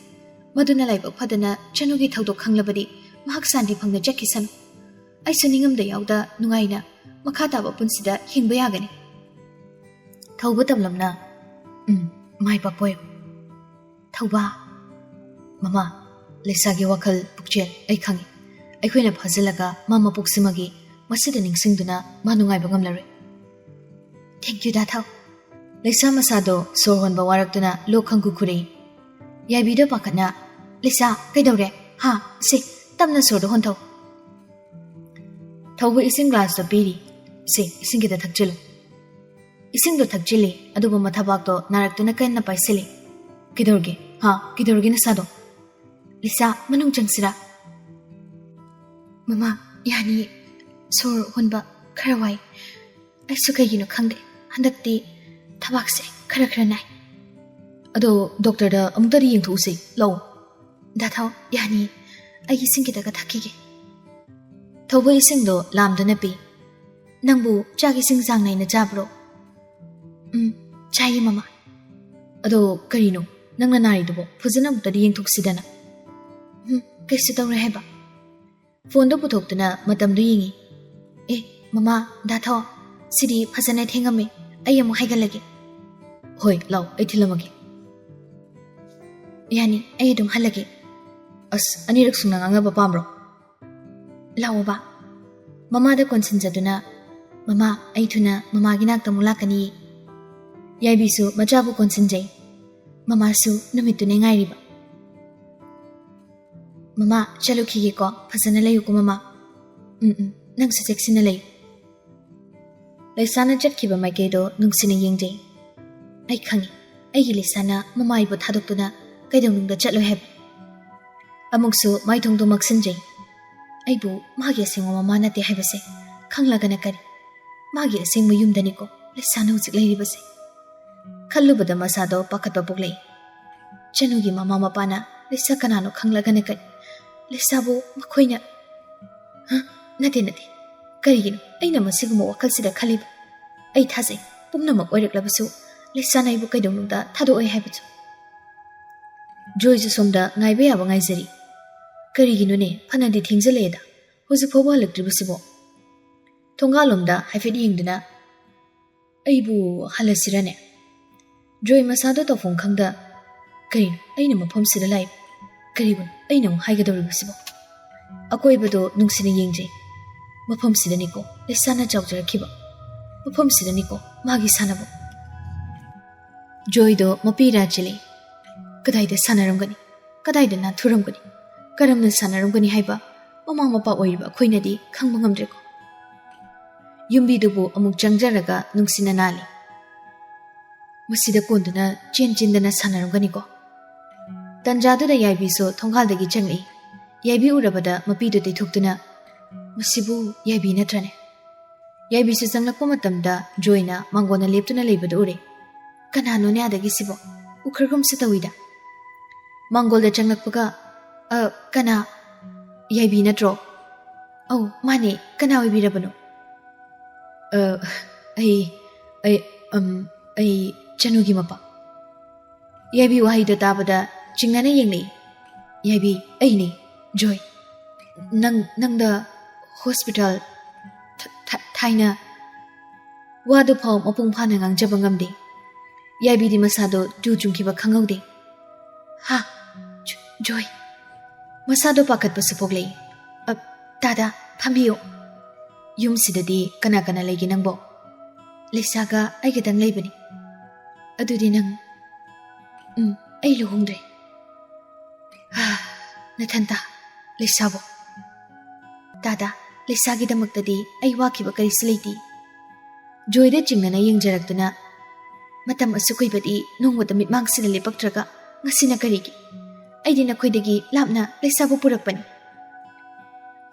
ꯃꯗꯨꯅ ꯂꯥꯏꯕꯛ ꯐꯗꯅ ꯆꯅꯨꯒꯤ ꯊꯧꯗꯣꯛ ꯈꯪꯂꯕꯗꯤ ꯃꯍꯥꯛ ꯁꯥꯟꯇꯤ ꯐꯪꯅ ꯆꯠꯈꯤꯁꯅꯨ꯫ ꯑꯩꯁꯨ ꯅꯤꯡꯉꯝꯗ ꯌꯥꯎꯗ ꯅꯨꯡꯉꯥꯏꯅ ꯃꯈꯥ ꯇꯥꯕ ꯄꯨꯟꯁꯤꯗ ꯍꯤꯡꯕ ꯌꯥꯒꯅꯤ꯫ ꯊꯧꯕ ꯇꯝꯂꯝꯅ, "ꯎꯝ, ꯃꯥꯏ ꯄꯥꯛꯄ ꯑꯣꯏꯌꯨ꯫ ꯊꯧꯕ, ꯃꯃꯥ, ꯂꯩꯁꯥꯒꯤ ꯋꯥꯈꯜ ꯄꯨꯛꯆꯦꯜ ꯑꯩ ꯈꯪꯏ꯫ ꯑꯩꯈꯣꯏꯅ ꯐꯥꯖꯤꯜꯂꯒ ꯃꯥ ꯃꯄꯣꯛꯁꯤꯃꯒꯤ ꯃꯁꯤꯗ ꯅꯤꯡꯁꯤꯡꯗꯨꯅ ꯃꯥ ꯅꯨꯡꯉꯥꯏꯕ ꯉꯝꯂꯔꯣꯏ꯫ Thank you, ꯗꯥ ꯊꯥꯎ꯫" ꯂꯩꯁꯥ ꯃꯁꯥꯗꯣ ꯁꯣꯔ ꯍꯣꯟꯕ ꯋꯥꯔꯛꯇꯨꯅ ꯂꯣꯛ ꯈꯪꯈꯨ ꯈꯨꯔꯦ꯫ ꯌꯥꯏꯕꯤꯗꯣ ꯄꯥꯈꯠꯅ, "ꯂꯩꯁꯥ, ꯀꯩꯗꯧꯔꯦ? ꯍꯥ? ꯁꯦ, ꯇꯞꯅ ꯁꯣꯔꯗꯣ ꯍꯣꯟꯊꯧ꯫" ꯊꯧꯕ ꯏꯁꯤꯡ ꯒ꯭ꯂꯥꯁꯇꯣ ꯄꯤꯔꯤ꯫ "ꯁꯦ, ꯏꯁꯤꯡ ꯈꯤꯇ ꯊꯛꯆꯤꯜꯂꯨ꯫" ꯏꯁꯤꯡꯗꯣ ꯊꯛꯆꯤꯜꯂꯤ, ꯑꯗꯨꯕꯨ ꯃꯊꯕꯥꯛꯇꯣ ꯅꯥꯔꯛꯇꯨꯅ ꯀꯟꯅ ꯄꯥꯏꯁꯤꯜꯂꯤ꯫ "ꯀꯩꯗꯧꯔꯒꯦ? ꯍꯥ? ꯀꯩꯗꯧꯔꯒꯦ ꯅꯁꯥꯗꯣ?" "ꯂꯤꯁꯥ, ꯃꯅꯨꯡ ꯆꯪꯁꯤꯔꯥ?" "ꯃꯃꯥ, ꯌꯥꯅꯤꯌꯦ꯫ ꯁꯣꯔ ꯍꯣꯟꯕ ꯈꯔ ꯋꯥꯏ꯫ ꯑꯩꯁꯨ ꯀꯩꯒꯤꯅꯣ ꯈꯪꯗꯦ, ꯍꯟꯗꯛꯇꯤ ꯊꯕꯥꯛꯁꯦ ꯈꯔ ꯈꯔ ꯅꯥꯏ꯫" "ꯑꯗꯣ ꯗꯣꯛꯇꯔꯗ ꯑꯃꯨꯛꯇꯗꯤ ꯌꯦꯡꯊꯣꯛꯎꯁꯤ, ꯂꯧ꯫" "ꯗꯥ ꯊꯥꯎ, ꯌꯥꯅꯤꯌꯦ꯫ ꯑꯩ ꯏꯁꯤꯡ ꯈꯤꯇꯒ ꯊꯛꯈꯤꯒꯦ꯫" ꯊꯧꯕ ꯏꯁꯤꯡꯗꯣ ꯂꯥꯝꯗꯨꯅ ꯄꯤ꯫ "ꯅꯪꯕꯨ ꯆꯥꯛ ꯏꯁꯤꯡ ꯆꯥꯡ ꯅꯥꯏꯅ ꯆꯥꯕ꯭ꯔꯣ?" "ꯎꯝ, ꯆꯥꯏꯌꯦ, ꯃꯃꯥ꯫" "ꯑꯗꯣ ꯀꯔꯤꯅꯣ ꯅꯪꯅ ꯅꯥꯔꯤꯗꯨꯕꯣ? ꯐꯖꯅ ꯑꯃꯨꯛꯇꯗꯤ ꯌꯦꯡꯊꯣꯛꯁꯤꯗꯅ꯫" "ꯎꯝ, ꯀꯩꯁꯨ ꯇꯧꯔꯣꯏ ꯍꯥꯏꯕ꯫" ꯐꯣꯟꯗꯣ ꯄꯨꯊꯣꯛꯇꯨꯅ ꯃꯇꯝꯗꯣ ꯌꯦꯡꯉꯤ꯫ "ꯑꯦ, ꯃꯃꯥ, ꯗꯥ ꯊꯥꯎ, ꯁꯤꯗꯤ ꯐꯖꯅ ꯊꯦꯡꯉꯝꯃꯦ꯫ ꯑꯩ ꯑꯃꯨꯛ ꯍꯥꯏꯒꯠꯂꯒꯦ꯫" "ꯍꯣꯏ, ꯂꯥꯎ, ꯑꯩ ꯊꯤꯜꯂꯝꯃꯒꯦ꯫" "ꯌꯥꯅꯤ, ꯑꯩ ꯑꯗꯨꯝ ꯍꯜꯂꯒꯦ꯫" "ꯑꯁ, ꯑꯅꯤꯔꯛ ꯁꯨꯅ ꯉꯥꯡꯅꯕ ꯄꯥꯝꯕ꯭ꯔꯣ?" "ꯂꯥꯛꯑꯣꯕ꯫" ꯃꯃꯥꯗ ꯀꯣꯟꯁꯤꯟꯖꯗꯨꯅ, "ꯃꯃꯥ, ꯑꯩ ꯊꯨꯅ ꯃꯃꯥꯒꯤ ꯅꯥꯛꯇ ꯑꯃꯨꯛ ꯂꯥꯛꯀꯅꯤ꯫" ꯌꯥꯏꯕꯤꯁꯨ ꯃꯆꯥꯕꯨ ꯀꯣꯟꯁꯤꯟꯖꯩ꯫ ꯃꯃꯥꯁꯨ ꯅꯨꯃꯤꯠꯇꯨꯅꯦ ꯉꯥꯏꯔꯤꯕ꯫ "ꯃꯃꯥ, ꯆꯠꯂꯨꯈꯤꯒꯦꯀꯣ꯫ ꯐꯖꯅ ꯂꯩꯌꯨꯀꯣ, ꯃꯃꯥ꯫" "ꯎꯝ, ꯎꯝ, ꯅꯪꯁꯨ ꯆꯦꯛꯁꯤꯟꯅ ꯂꯩꯌꯨ꯫" ꯂꯩꯁꯥꯅ ꯆꯠꯈꯤꯕ ꯃꯥꯏꯀꯩꯗꯣ ꯅꯨꯡꯁꯤꯅ ꯌꯦꯡꯖꯩ꯫ ꯑꯩ ꯈꯪꯏ, ꯑꯩꯒꯤ ꯂꯩꯁꯥꯅ ꯃꯃꯥ ꯑꯩꯕꯨ ꯊꯥꯗꯣꯛꯇꯨꯅ ꯀꯩꯗꯧꯅꯨꯡꯗ ꯆꯠꯂꯣꯏ ꯍꯥꯏꯕ꯫ ꯑꯃꯨꯛꯁꯨ ꯃꯥꯏꯊꯣꯡꯗꯣ ꯃꯛꯁꯤꯟꯖꯩ꯫ ꯑꯩꯕꯨ ꯃꯥꯒꯤ ꯑꯁꯦꯡꯕ ꯃꯃꯥ ꯅꯠꯇꯦ ꯍꯥꯏꯕꯁꯦ ꯈꯪꯂꯒꯅ ꯀꯔꯤ? ꯃꯥꯒꯤ ꯑꯁꯦꯡꯕ ꯌꯨꯝꯗꯅꯤꯀꯣ ꯂꯩꯁꯥꯅ ꯍꯧꯖꯤꯛ ꯂꯩꯔꯤꯕꯁꯦ꯫ ꯈꯜꯂꯨꯕꯗ ꯃꯁꯥꯗꯣ ꯄꯥꯈꯠꯄ ꯄꯣꯛꯂꯛꯏ꯫ ꯆꯅꯨꯒꯤ ꯃꯃꯥ ꯃꯄꯥꯅ ꯂꯩꯁꯥ ꯀꯅꯥꯅꯣ ꯈꯪꯂꯒꯅ ꯀꯔꯤ? ꯂꯩꯁꯥꯕꯨ ꯃꯈꯣꯏꯅ, ꯍ? ꯅꯠꯇꯦ, ꯅꯠꯇꯦ꯫ ꯀꯔꯤꯒꯤꯅꯣ ꯑꯩꯅ ꯃꯁꯤꯒꯨꯝꯕ ꯋꯥꯈꯜꯁꯤꯗ ꯈꯜꯂꯤꯕ? ꯑꯩ ꯊꯥꯖꯩ, ꯄꯨꯝꯅꯃꯛ ꯑꯣꯏꯔꯛꯂꯕꯁꯨ ꯂꯤꯁꯥꯅ ꯑꯩꯕꯨ ꯀꯩꯗꯧꯅꯨꯡꯗ ꯊꯥꯗꯣꯛꯑꯣꯏ ꯍꯥꯏꯕꯗꯨ꯫ ꯖꯣꯏꯁꯨ ꯁꯣꯝꯗ ꯉꯥꯏꯕ ꯌꯥꯕ ꯉꯥꯏꯖꯔꯤ꯫ ꯀꯔꯤꯒꯤꯅꯣꯅꯦ, ꯐꯅꯗꯤ ꯊꯦꯡꯖꯜꯂꯛꯑꯦꯗ, ꯍꯧꯖꯤꯛ ꯐꯥꯎꯕ ꯍꯜꯂꯛꯇ꯭ꯔꯤꯕꯁꯤꯕꯣ? ꯊꯣꯡꯒꯥꯜꯂꯣꯝꯗ ꯍꯥꯏꯐꯦꯠ ꯌꯦꯡꯗꯨꯅ, "ꯑꯩꯕꯨ ꯍꯜꯂꯁꯤꯔꯅꯦ?" ꯖꯣꯏ ꯃꯁꯥꯗꯣ ꯇꯧꯐꯝ ꯈꯪꯗ, "ꯀꯔꯤꯅꯣ ꯑꯩꯅ ꯃꯐꯝꯁꯤꯗ ꯂꯥꯛꯏ? ꯀꯔꯤꯕꯨꯅꯣ ꯑꯩꯅ ꯑꯃꯨꯛ ꯍꯥꯏꯒꯗꯧꯔꯤꯕꯁꯤꯕꯣ?" ꯑꯀꯣꯏꯕꯗꯣ ꯅꯨꯡꯁꯤꯅ ꯌꯦꯡꯖꯩ꯫ ꯃꯐꯝꯁꯤꯗꯅꯤꯀꯣ ꯂꯤꯁꯥꯅ ꯆꯥꯎꯖꯔꯛꯈꯤꯕ꯫ ꯃꯐꯝꯁꯤꯗꯅꯤꯀꯣ ꯃꯥꯒꯤ ꯁꯥꯟꯅꯕ꯫ ꯖꯣꯏꯗꯣ ꯃꯄꯤ ꯏꯔꯥ ꯆꯦꯜꯂꯛꯏ꯫ ꯀꯗꯥꯏꯗ ꯁꯥꯟꯅꯔꯝꯒꯅꯤ? ꯀꯗꯥꯏꯗ ꯅꯥꯟꯊꯨꯔꯝꯒꯅꯤ? ꯀꯔꯝꯅ ꯁꯥꯟꯅꯔꯝꯒꯅꯤ ꯍꯥꯏꯕ ꯃꯃꯥ ꯃꯄꯥ ꯑꯣꯏꯔꯤꯕ ꯑꯩꯈꯣꯏꯅꯗꯤ ꯈꯪꯕ ꯉꯝꯗ꯭ꯔꯦꯀꯣ꯫ ꯌꯨꯝꯕꯤꯗꯨꯕꯨ ꯑꯃꯨꯛ ꯆꯪꯖꯔꯒ ꯅꯨꯡꯁꯤꯅ ꯅꯥꯜꯂꯤ꯫ ꯃꯁꯤꯗ ꯀꯣꯟꯗꯨꯅ ꯆꯦꯟ ꯆꯦꯟꯗꯅ ꯁꯥꯟꯅꯔꯝꯒꯅꯤꯀꯣ꯫ ꯇꯟꯖꯥꯗꯨꯗ ꯌꯥꯏꯕꯤꯁꯨ ꯊꯣꯡꯒꯥꯜꯗꯒꯤ ꯆꯪꯂꯛꯏ꯫ ꯌꯥꯏꯕꯤ ꯎꯔꯕꯗ ꯃꯄꯤꯗꯨ ꯇꯩꯊꯣꯛꯇꯨꯅ, "ꯃꯁꯤꯕꯨ ꯌꯥꯏꯕꯤ ꯅꯠꯇ꯭ꯔꯅꯦ?" ꯌꯥꯏꯕꯤꯁꯨ ꯆꯪꯂꯛꯄ ꯃꯇꯝꯗ ꯖꯣꯏꯅ ꯃꯥꯡꯒꯣꯜꯅ ꯂꯦꯞꯇꯨꯅ ꯂꯩꯕꯗꯨ ꯎꯔꯦ꯫ "ꯀꯅꯥꯅꯣꯅꯦ ꯑꯥꯗꯒꯤꯁꯤꯕꯣ? ꯎꯈ꯭ꯔꯒꯨꯝꯁꯨ ꯇꯧꯏꯗ꯫" ꯃꯥꯡꯒꯣꯜꯗ ꯆꯪꯂꯛꯄꯒ, "ꯑ, ꯀꯅꯥ? ꯌꯥꯏꯕꯤ ꯅꯠꯇ꯭ꯔꯣ?" "ꯑꯧ, ꯃꯥꯅꯦ꯫ ꯀꯅꯥ ꯑꯣꯏꯕꯤꯔꯕꯅꯣ?" "ꯑ, ꯑꯩ, ꯑꯩ, ꯑꯝ, ꯑꯩ ꯆꯅꯨꯒꯤ ꯃꯄꯥ꯫" ꯌꯥꯏꯕꯤ ꯋꯥꯍꯩꯗꯣ ꯇꯥꯕꯗ ꯆꯤꯡꯅꯅ ꯌꯦꯡꯂꯛꯏ꯫ "ꯌꯥꯏꯕꯤ, ꯑꯩꯅꯤ, ꯖꯣꯏ꯫ ꯅꯪ, ꯅꯪꯗ ꯍꯣꯁꯄꯤꯇꯥꯜ ꯊ-, ꯊ-, ꯊꯥꯏꯅ꯫" ꯋꯥꯗꯨ ꯐꯥꯎ ꯃꯄꯨꯡ ꯐꯥꯅ ꯉꯥꯡꯖꯕ ꯉꯝꯗꯦ꯫ ꯌꯥꯏꯕꯤꯗꯤ ꯃꯁꯥꯗꯣ ꯇꯨ ꯆꯨꯡꯈꯤꯕ ꯈꯪꯍꯧꯗꯦ꯫ "ꯍꯥ? ꯖꯣ-, ꯖꯣꯏ꯫" ꯃꯁꯥꯗꯣ ꯄꯥꯈꯠꯄꯁꯨ ꯄꯣꯛꯂꯛꯏ꯫ "ꯑ, ꯇꯥꯗꯥ, ꯐꯝꯕꯤꯌꯨ꯫ ꯌꯨꯝꯁꯤꯗꯗꯤ ꯀꯅꯥ ꯀꯅꯥ ꯂꯩꯒꯦ ꯅꯪꯕꯣ?" "ꯂꯤꯁꯥꯒ ꯑꯩꯒꯗꯪ ꯂꯩꯕꯅꯤ꯫" "ꯑꯗꯨꯗꯤ ꯅꯪ?" "ꯎꯝ, ꯑꯩ ꯂꯨꯍꯣꯡꯗ꯭ꯔꯦ꯫" "ꯍꯥ, ꯅꯊꯟꯇ? ꯂꯤꯁꯥꯕꯨ?" "ꯇꯥꯗꯥ, ꯂꯤꯁꯥꯒꯤꯗꯃꯛꯇꯗꯤ ꯑꯩ ꯋꯥꯈꯤꯕ ꯀꯔꯤꯁꯨ ꯂꯩꯇꯦ꯫" ꯖꯣꯏꯗ ꯆꯤꯡꯅꯅ ꯌꯦꯡꯖꯔꯛꯇꯨꯅ, "ꯃꯇꯝ ꯑꯁꯨꯛ ꯀꯨꯏꯕꯗꯤ ꯅꯣꯡꯃꯇ ꯃꯤꯠꯃꯥꯡꯁꯤꯗ ꯂꯦꯞꯄꯛꯇ꯭ꯔꯒ ꯉꯁꯤꯅ ꯀꯔꯤꯒꯤ? ꯑꯩꯗꯤ ꯅꯈꯣꯏꯗꯒꯤ ꯂꯥꯞꯅ ꯂꯩꯁꯥꯕꯨ ꯄꯨꯔꯛꯄꯅꯤ꯫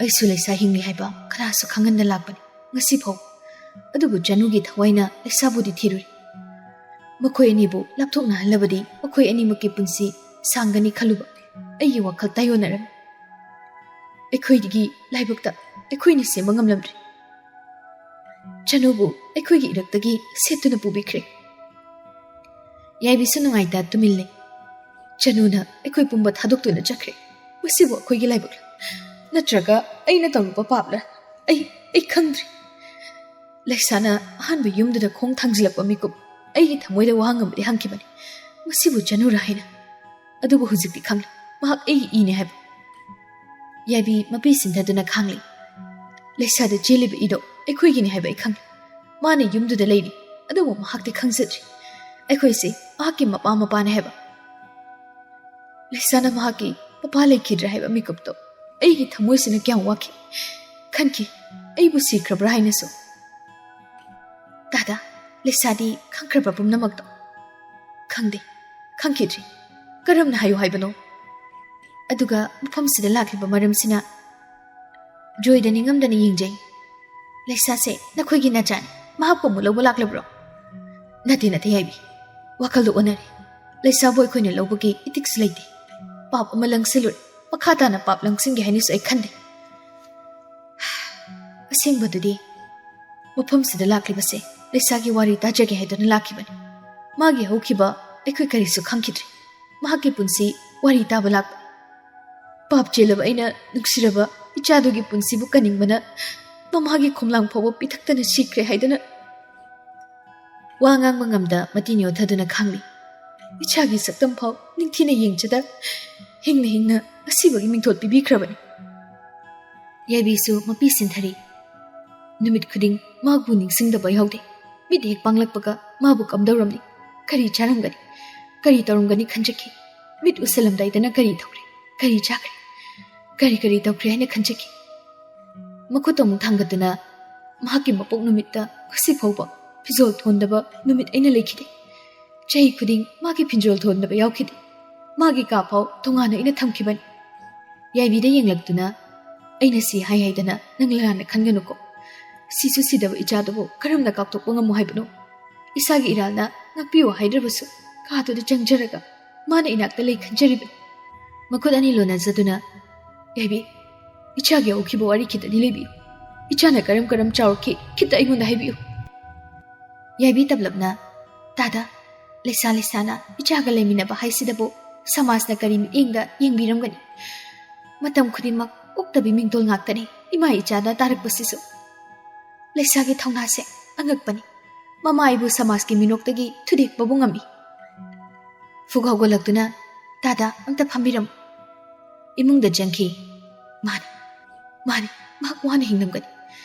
ꯑꯩꯁꯨ ꯂꯩꯁꯥ ꯍꯤꯡꯂꯤ ꯍꯥꯏꯕ ꯈꯔꯁꯨ ꯈꯪꯍꯟꯅ ꯂꯥꯛꯄꯅꯤ ꯉꯁꯤ ꯐꯥꯎ꯫ ꯑꯗꯨꯕꯨ ꯆꯅꯨꯒꯤ ꯊꯋꯥꯏꯅ ꯂꯩꯁꯥꯕꯨꯗꯤ ꯊꯤꯔꯨꯏ꯫ ꯃꯈꯣꯏ ꯑꯅꯤꯕꯨ ꯂꯥꯞꯊꯣꯛꯅꯍꯜꯂꯕꯗꯤ ꯃꯈꯣꯏ ꯑꯅꯤꯃꯛꯀꯤ ꯄꯨꯟꯁꯤ ꯁꯥꯡꯒꯅꯤ ꯈꯜꯂꯨꯕ ꯑꯩꯒꯤ ꯋꯥꯈꯜ ꯇꯥꯏꯑꯣꯟꯅꯔꯝꯃꯤ꯫ ꯑꯩꯈꯣꯏꯒꯤ ꯂꯥꯏꯕꯛꯇ ꯑꯩꯈꯣꯏꯅ ꯁꯦꯝꯕ ꯉꯝꯂꯝꯗ꯭ꯔꯦ꯫ ꯆꯅꯨꯕꯨ ꯑꯩꯈꯣꯏꯒꯤ ꯏꯔꯛꯇꯒꯤ ꯁꯦꯠꯇꯨꯅ ꯄꯨꯕꯤꯈ꯭ꯔꯦ꯫ ꯌꯥꯏꯕꯤꯁꯨ ꯅꯨꯡꯉꯥꯏꯇ ꯇꯨꯃꯤꯟ ꯂꯩ꯫ ꯆꯅꯨꯅ ꯑꯩꯈꯣꯏ ꯄꯨꯝꯕ ꯊꯥꯗꯣꯛꯇꯨꯅ ꯆꯠꯈ꯭ꯔꯦ꯫ ꯃꯁꯤꯕꯨ ꯑꯩꯈꯣꯏꯒꯤ ꯂꯥꯏꯕꯛꯂ? ꯅꯠꯇ꯭ꯔꯒ ꯑꯩꯅ ꯇꯧꯔꯨꯕ ꯄꯥꯞꯂ? ꯑꯩ, ꯑꯩ ꯈꯪꯗ꯭ꯔꯦ꯫ ꯂꯩꯁꯥꯅ ꯑꯍꯥꯟꯕ ꯌꯨꯝꯗꯨꯗ ꯈꯣꯡ ꯊꯥꯡꯖꯤꯜꯂꯛꯄ ꯃꯤꯀꯨꯞ ꯑꯩꯒꯤ ꯊꯃꯣꯏꯗ ꯋꯥꯍꯪ ꯑꯃꯗꯤ ꯍꯪꯈꯤꯕꯅꯤ꯫ ꯃꯁꯤꯕꯨ ꯆꯅꯨꯔꯥ ꯍꯥꯏꯅ꯫ ꯑꯗꯨꯕꯨ ꯍꯧꯖꯤꯛꯇꯤ ꯈꯪꯂꯦ, ꯃꯍꯥꯛ ꯑꯩꯒꯤ ꯏꯅꯦ ꯍꯥꯏꯕ꯫ ꯌꯥꯏꯕꯤ ꯃꯄꯤ ꯁꯤꯟꯊꯗꯨꯅ ꯈꯥꯡꯂꯤ꯫ ꯂꯩꯁꯥꯗ ꯆꯦꯜꯂꯤꯕ ꯏꯗꯣ ꯑꯩꯈꯣꯏꯒꯤꯅꯤ ꯍꯥꯏꯕ ꯑꯩ ꯈꯪꯂꯤ꯫ ꯃꯥꯅ ꯌꯨꯝꯗꯨꯗ ꯂꯩꯔꯤ, ꯑꯗꯨꯕꯨ ꯃꯍꯥꯛꯇꯤ ꯈꯪꯖꯗ꯭ꯔꯤ꯫ ꯑꯩꯈꯣꯏꯁꯦ ꯃꯍꯥꯛꯀꯤ ꯃꯄꯥ ꯃꯄꯥꯅꯦ ꯍꯥꯏꯕ꯫ ꯂꯩꯁꯥꯅ ꯃꯍꯥꯛꯀꯤ ꯃꯄꯥ ꯂꯩꯈꯤꯗ꯭ꯔꯦ ꯍꯥꯏꯕ ꯃꯤꯀꯨꯞꯇꯣ ꯑꯩꯒꯤ ꯊꯃꯣꯏꯁꯤꯅ ꯀꯌꯥꯝ ꯋꯥꯈꯤ꯫ ꯈꯟꯈꯤ, ꯑꯩꯕꯨ ꯁꯤꯈ꯭ꯔꯕ꯭ꯔꯥ ꯍꯥꯏꯅꯁꯨ꯫ ꯗꯥꯗꯥ, ꯂꯩꯁꯥꯗꯤ ꯈꯪꯈ꯭ꯔꯕ ꯄꯨꯝꯅꯃꯛꯇꯣ? ꯈꯪꯗꯦ, ꯈꯪꯈꯤꯗ꯭ꯔꯤ꯫ ꯀꯔꯝꯅ ꯍꯥꯏꯌꯨ ꯍꯥꯏꯕꯅꯣ? ꯑꯗꯨꯒ ꯃꯐꯝꯁꯤꯗ ꯂꯥꯛꯂꯤꯕ ꯃꯔꯝꯁꯤꯅ ꯖꯣꯏꯗ ꯅꯤꯡꯉꯝꯗꯅ ꯌꯦꯡꯖꯩ꯫ ꯂꯩꯁꯥꯁꯦ ꯅꯈꯣꯏꯒꯤ ꯅꯆꯥꯅꯤ, ꯃꯍꯥꯛꯄꯨ ꯑꯃꯨꯛ ꯂꯧꯕ ꯂꯥꯛꯂꯕ꯭ꯔꯣ? ꯅꯠꯇꯦ, ꯅꯠꯇꯦ ꯌꯥꯏꯕꯤ, ꯋꯥꯈꯜꯗꯣ ꯑꯣꯟꯅꯔꯦ꯫ ꯂꯩꯁꯥꯕꯨ ꯑꯩꯈꯣꯏꯅ ꯂꯧꯕꯒꯤ ꯏꯊꯤꯛꯁ ꯂꯩꯇꯦ꯫ ꯄꯥꯞ ꯑꯃ ꯂꯪꯁꯤꯜꯂꯨꯔꯦ, ꯃꯈꯥ ꯇꯥꯅ ꯄꯥꯞ ꯂꯪꯁꯤꯟꯒꯦ ꯍꯥꯏꯅꯁꯨ ꯑꯩ ꯈꯟꯗꯦ꯫ ꯑꯁꯦꯡꯕꯗꯨꯗꯤ ꯃꯐꯝꯁꯤꯗ ꯂꯥꯛꯂꯤꯕꯁꯦ ꯂꯩꯁꯥꯒꯤ ꯋꯥꯔꯤ ꯇꯥꯖꯒꯦ ꯍꯥꯏꯗꯨꯅ ꯂꯥꯛꯈꯤꯕꯅꯤ꯫ ꯃꯥꯒꯤ ꯍꯧꯈꯤꯕ ꯑꯩꯈꯣꯏ ꯀꯔꯤꯁꯨ ꯈꯪꯈꯤꯗ꯭ꯔꯤ꯫ ꯃꯍꯥꯛꯀꯤ ꯄꯨꯟꯁꯤ ꯋꯥꯔꯤ ꯇꯥꯕ ꯂꯥꯛꯄ꯫ ꯄꯥꯞ ꯆꯦꯜꯂꯕ ꯑꯩꯅ ꯅꯨꯡꯁꯤꯔꯕ ꯏꯆꯥꯗꯨꯒꯤ ꯄꯨꯟꯁꯤꯕꯨ ꯀꯟꯅꯤꯡꯕꯅ ꯃꯃꯥꯒꯤ ꯈꯣꯝꯂꯥꯡ ꯐꯥꯎꯕ ꯄꯤꯊꯛꯇꯅ ꯁꯤꯈ꯭ꯔꯦ ꯍꯥꯏꯗꯨꯅ ꯋꯥ ꯉꯥꯡꯕ ꯉꯝꯗ ꯃꯇꯤꯟ ꯌꯣꯠꯊꯗꯨꯅ ꯈꯥꯡꯂꯤ꯫ ꯏꯆꯥꯒꯤ ꯁꯛꯇꯝ ꯐꯥꯎ ꯅꯤꯡꯊꯤꯅ ꯌꯦꯡꯖꯗ ꯍꯤꯡꯅ ꯍꯤꯡꯅ ꯑꯁꯤꯕꯒꯤ ꯃꯤꯡꯊꯣꯜ ꯄꯤꯕꯤꯈ꯭ꯔꯕꯅꯤ꯫ ꯌꯥꯏꯕꯤꯁꯨ ꯃꯄꯤ ꯁꯤꯟꯊꯔꯤ꯫ ꯅꯨꯃꯤꯠ ꯈꯨꯗꯤꯡ ꯃꯥꯕꯨ ꯅꯤꯡꯁꯤꯡꯗꯕ ꯌꯥꯎꯗꯦ꯫ ꯃꯤꯠ ꯍꯦꯛ ꯄꯥꯡꯂꯛꯄꯒ ꯃꯥꯕꯨ ꯀꯝꯗꯧꯔꯝꯅꯤ? ꯀꯔꯤ ꯆꯥꯔꯝꯒꯅꯤ? ꯀꯔꯤ ꯇꯧꯔꯝꯒꯅꯤ ꯈꯟꯖꯈꯤ꯫ ꯃꯤꯠ ꯎꯁꯜꯂꯝꯗꯥꯏꯗꯅ ꯀꯔꯤ ꯇꯧꯈ꯭ꯔꯦ? ꯀꯔꯤ ꯆꯥꯈ꯭ꯔꯦ? ꯀꯔꯤ ꯀꯔꯤ ꯇꯧꯈ꯭ꯔꯦ ꯍꯥꯏꯅ ꯈꯟꯖꯈꯤ꯫ ꯃꯈꯨꯠ ꯑꯃꯨꯛ ꯊꯥꯡꯒꯠꯇꯨꯅ ꯃꯍꯥꯛꯀꯤ ꯃꯄꯣꯛ ꯅꯨꯃꯤꯠꯇ ꯉꯁꯤ ꯐꯥꯎꯕ ꯐꯤꯖꯣꯜ ꯊꯣꯟꯗꯕ ꯅꯨꯃꯤꯠ ꯑꯩꯅ ꯂꯩꯈꯤꯗꯦ꯫ ꯆꯍꯤ ꯈꯨꯗꯤꯡ ꯃꯥꯒꯤ ꯐꯤꯖꯣꯜ ꯊꯣꯟꯗꯕ ꯌꯥꯎꯈꯤꯗꯦ꯫ ꯃꯥꯒꯤ ꯀꯥ ꯐꯥꯎ ꯇꯣꯉꯥꯟꯅ ꯑꯩꯅ ꯊꯝꯈꯤꯕꯅꯤ꯫ ꯌꯥꯏꯕꯤꯗ ꯌꯦꯡꯂꯛꯇꯨꯅ, "ꯑꯩꯅ ꯁꯤ ꯍꯥꯏ ꯍꯥꯏꯗꯅ ꯅꯪ ꯂꯥꯟꯅ ꯈꯟꯒꯅꯨꯀꯣ꯫ ꯁꯤꯁꯨ ꯁꯤꯗꯕ ꯏꯆꯥꯗꯨꯕꯨ ꯀꯔꯝꯅ ꯀꯥꯎꯊꯣꯛꯄ ꯉꯝꯃꯨ ꯍꯥꯏꯕꯅꯣ? ꯏꯁꯥꯒꯤ ꯏꯔꯥꯜꯅ ꯉꯥꯛꯄꯤꯌꯨ ꯍꯥꯏꯗ꯭ꯔꯕꯁꯨ ꯀꯥꯗꯨꯗ ꯆꯪꯖꯔꯒ ꯃꯥꯅ ꯏꯅꯥꯛꯇ ꯂꯩ ꯈꯟꯖꯔꯤꯕꯅꯤ꯫" ꯃꯈꯨꯠ ꯑꯅꯤ ꯂꯣꯟꯅꯖꯗꯨꯅ, "ꯌꯥꯏꯕꯤ, ꯏꯆꯥꯒꯤ ꯍꯧꯈꯤꯕ ꯋꯥꯔꯤ ꯈꯤꯇꯗꯤ ꯂꯤꯕꯤꯌꯨ꯫ ꯏꯆꯥꯅ ꯀꯔꯝ ꯀꯔꯝ ꯆꯥꯎꯔꯛꯈꯤ, ꯈꯤꯇ ꯑꯩꯉꯣꯟꯗ ꯍꯥꯏꯕꯤꯌꯨ꯫ ꯌꯥꯏꯕꯤ ꯇꯞꯂꯞꯅ, "ꯇꯥꯗ, ꯂꯩꯁꯥ ꯂꯩꯁꯥꯅ ꯏꯆꯥꯒ ꯂꯩꯃꯤꯟꯅꯕ ꯍꯥꯏꯁꯤꯗꯕꯨ ꯁꯃꯥꯖꯅ ꯀꯔꯤ ꯃꯤꯠꯌꯦꯡꯗ ꯌꯦꯡꯕꯤꯔꯝꯒꯅꯤ? ꯃꯇꯝ ꯈꯨꯗꯤꯡꯃꯛ ꯑꯣꯛꯇꯕꯤ ꯃꯤꯡꯇꯣꯜ ꯉꯥꯛꯇꯅꯤ ꯏꯃꯥ ꯏꯆꯥꯗ ꯇꯥꯔꯛꯄꯁꯤꯁꯨ꯫ ꯂꯩꯁꯥꯒꯤ ꯊꯧꯅꯥꯁꯦ ꯑꯉꯛꯄꯅꯤ꯫ ꯃꯃꯥ ꯑꯩꯕꯨ ꯁꯃꯥꯖꯀꯤ ꯃꯤꯅꯣꯛꯇꯒꯤ ꯊꯨꯗꯦꯛꯄꯕꯨ ꯉꯝꯃꯤ꯫" ꯐꯨꯛ ꯍꯧꯒꯠꯂꯛꯇꯨꯅ, "ꯇꯥꯗ, ꯑꯝꯇ ꯐꯝꯕꯤꯔꯝꯃꯨ꯫" ꯏꯃꯨꯡꯗ ꯆꯪꯈꯤ꯫ "ꯃꯥꯅꯤ, ꯃꯥꯅꯤ, ꯃꯍꯥꯛ ꯋꯥꯅ ꯍꯤꯡꯂꯝꯒꯅꯤ꯫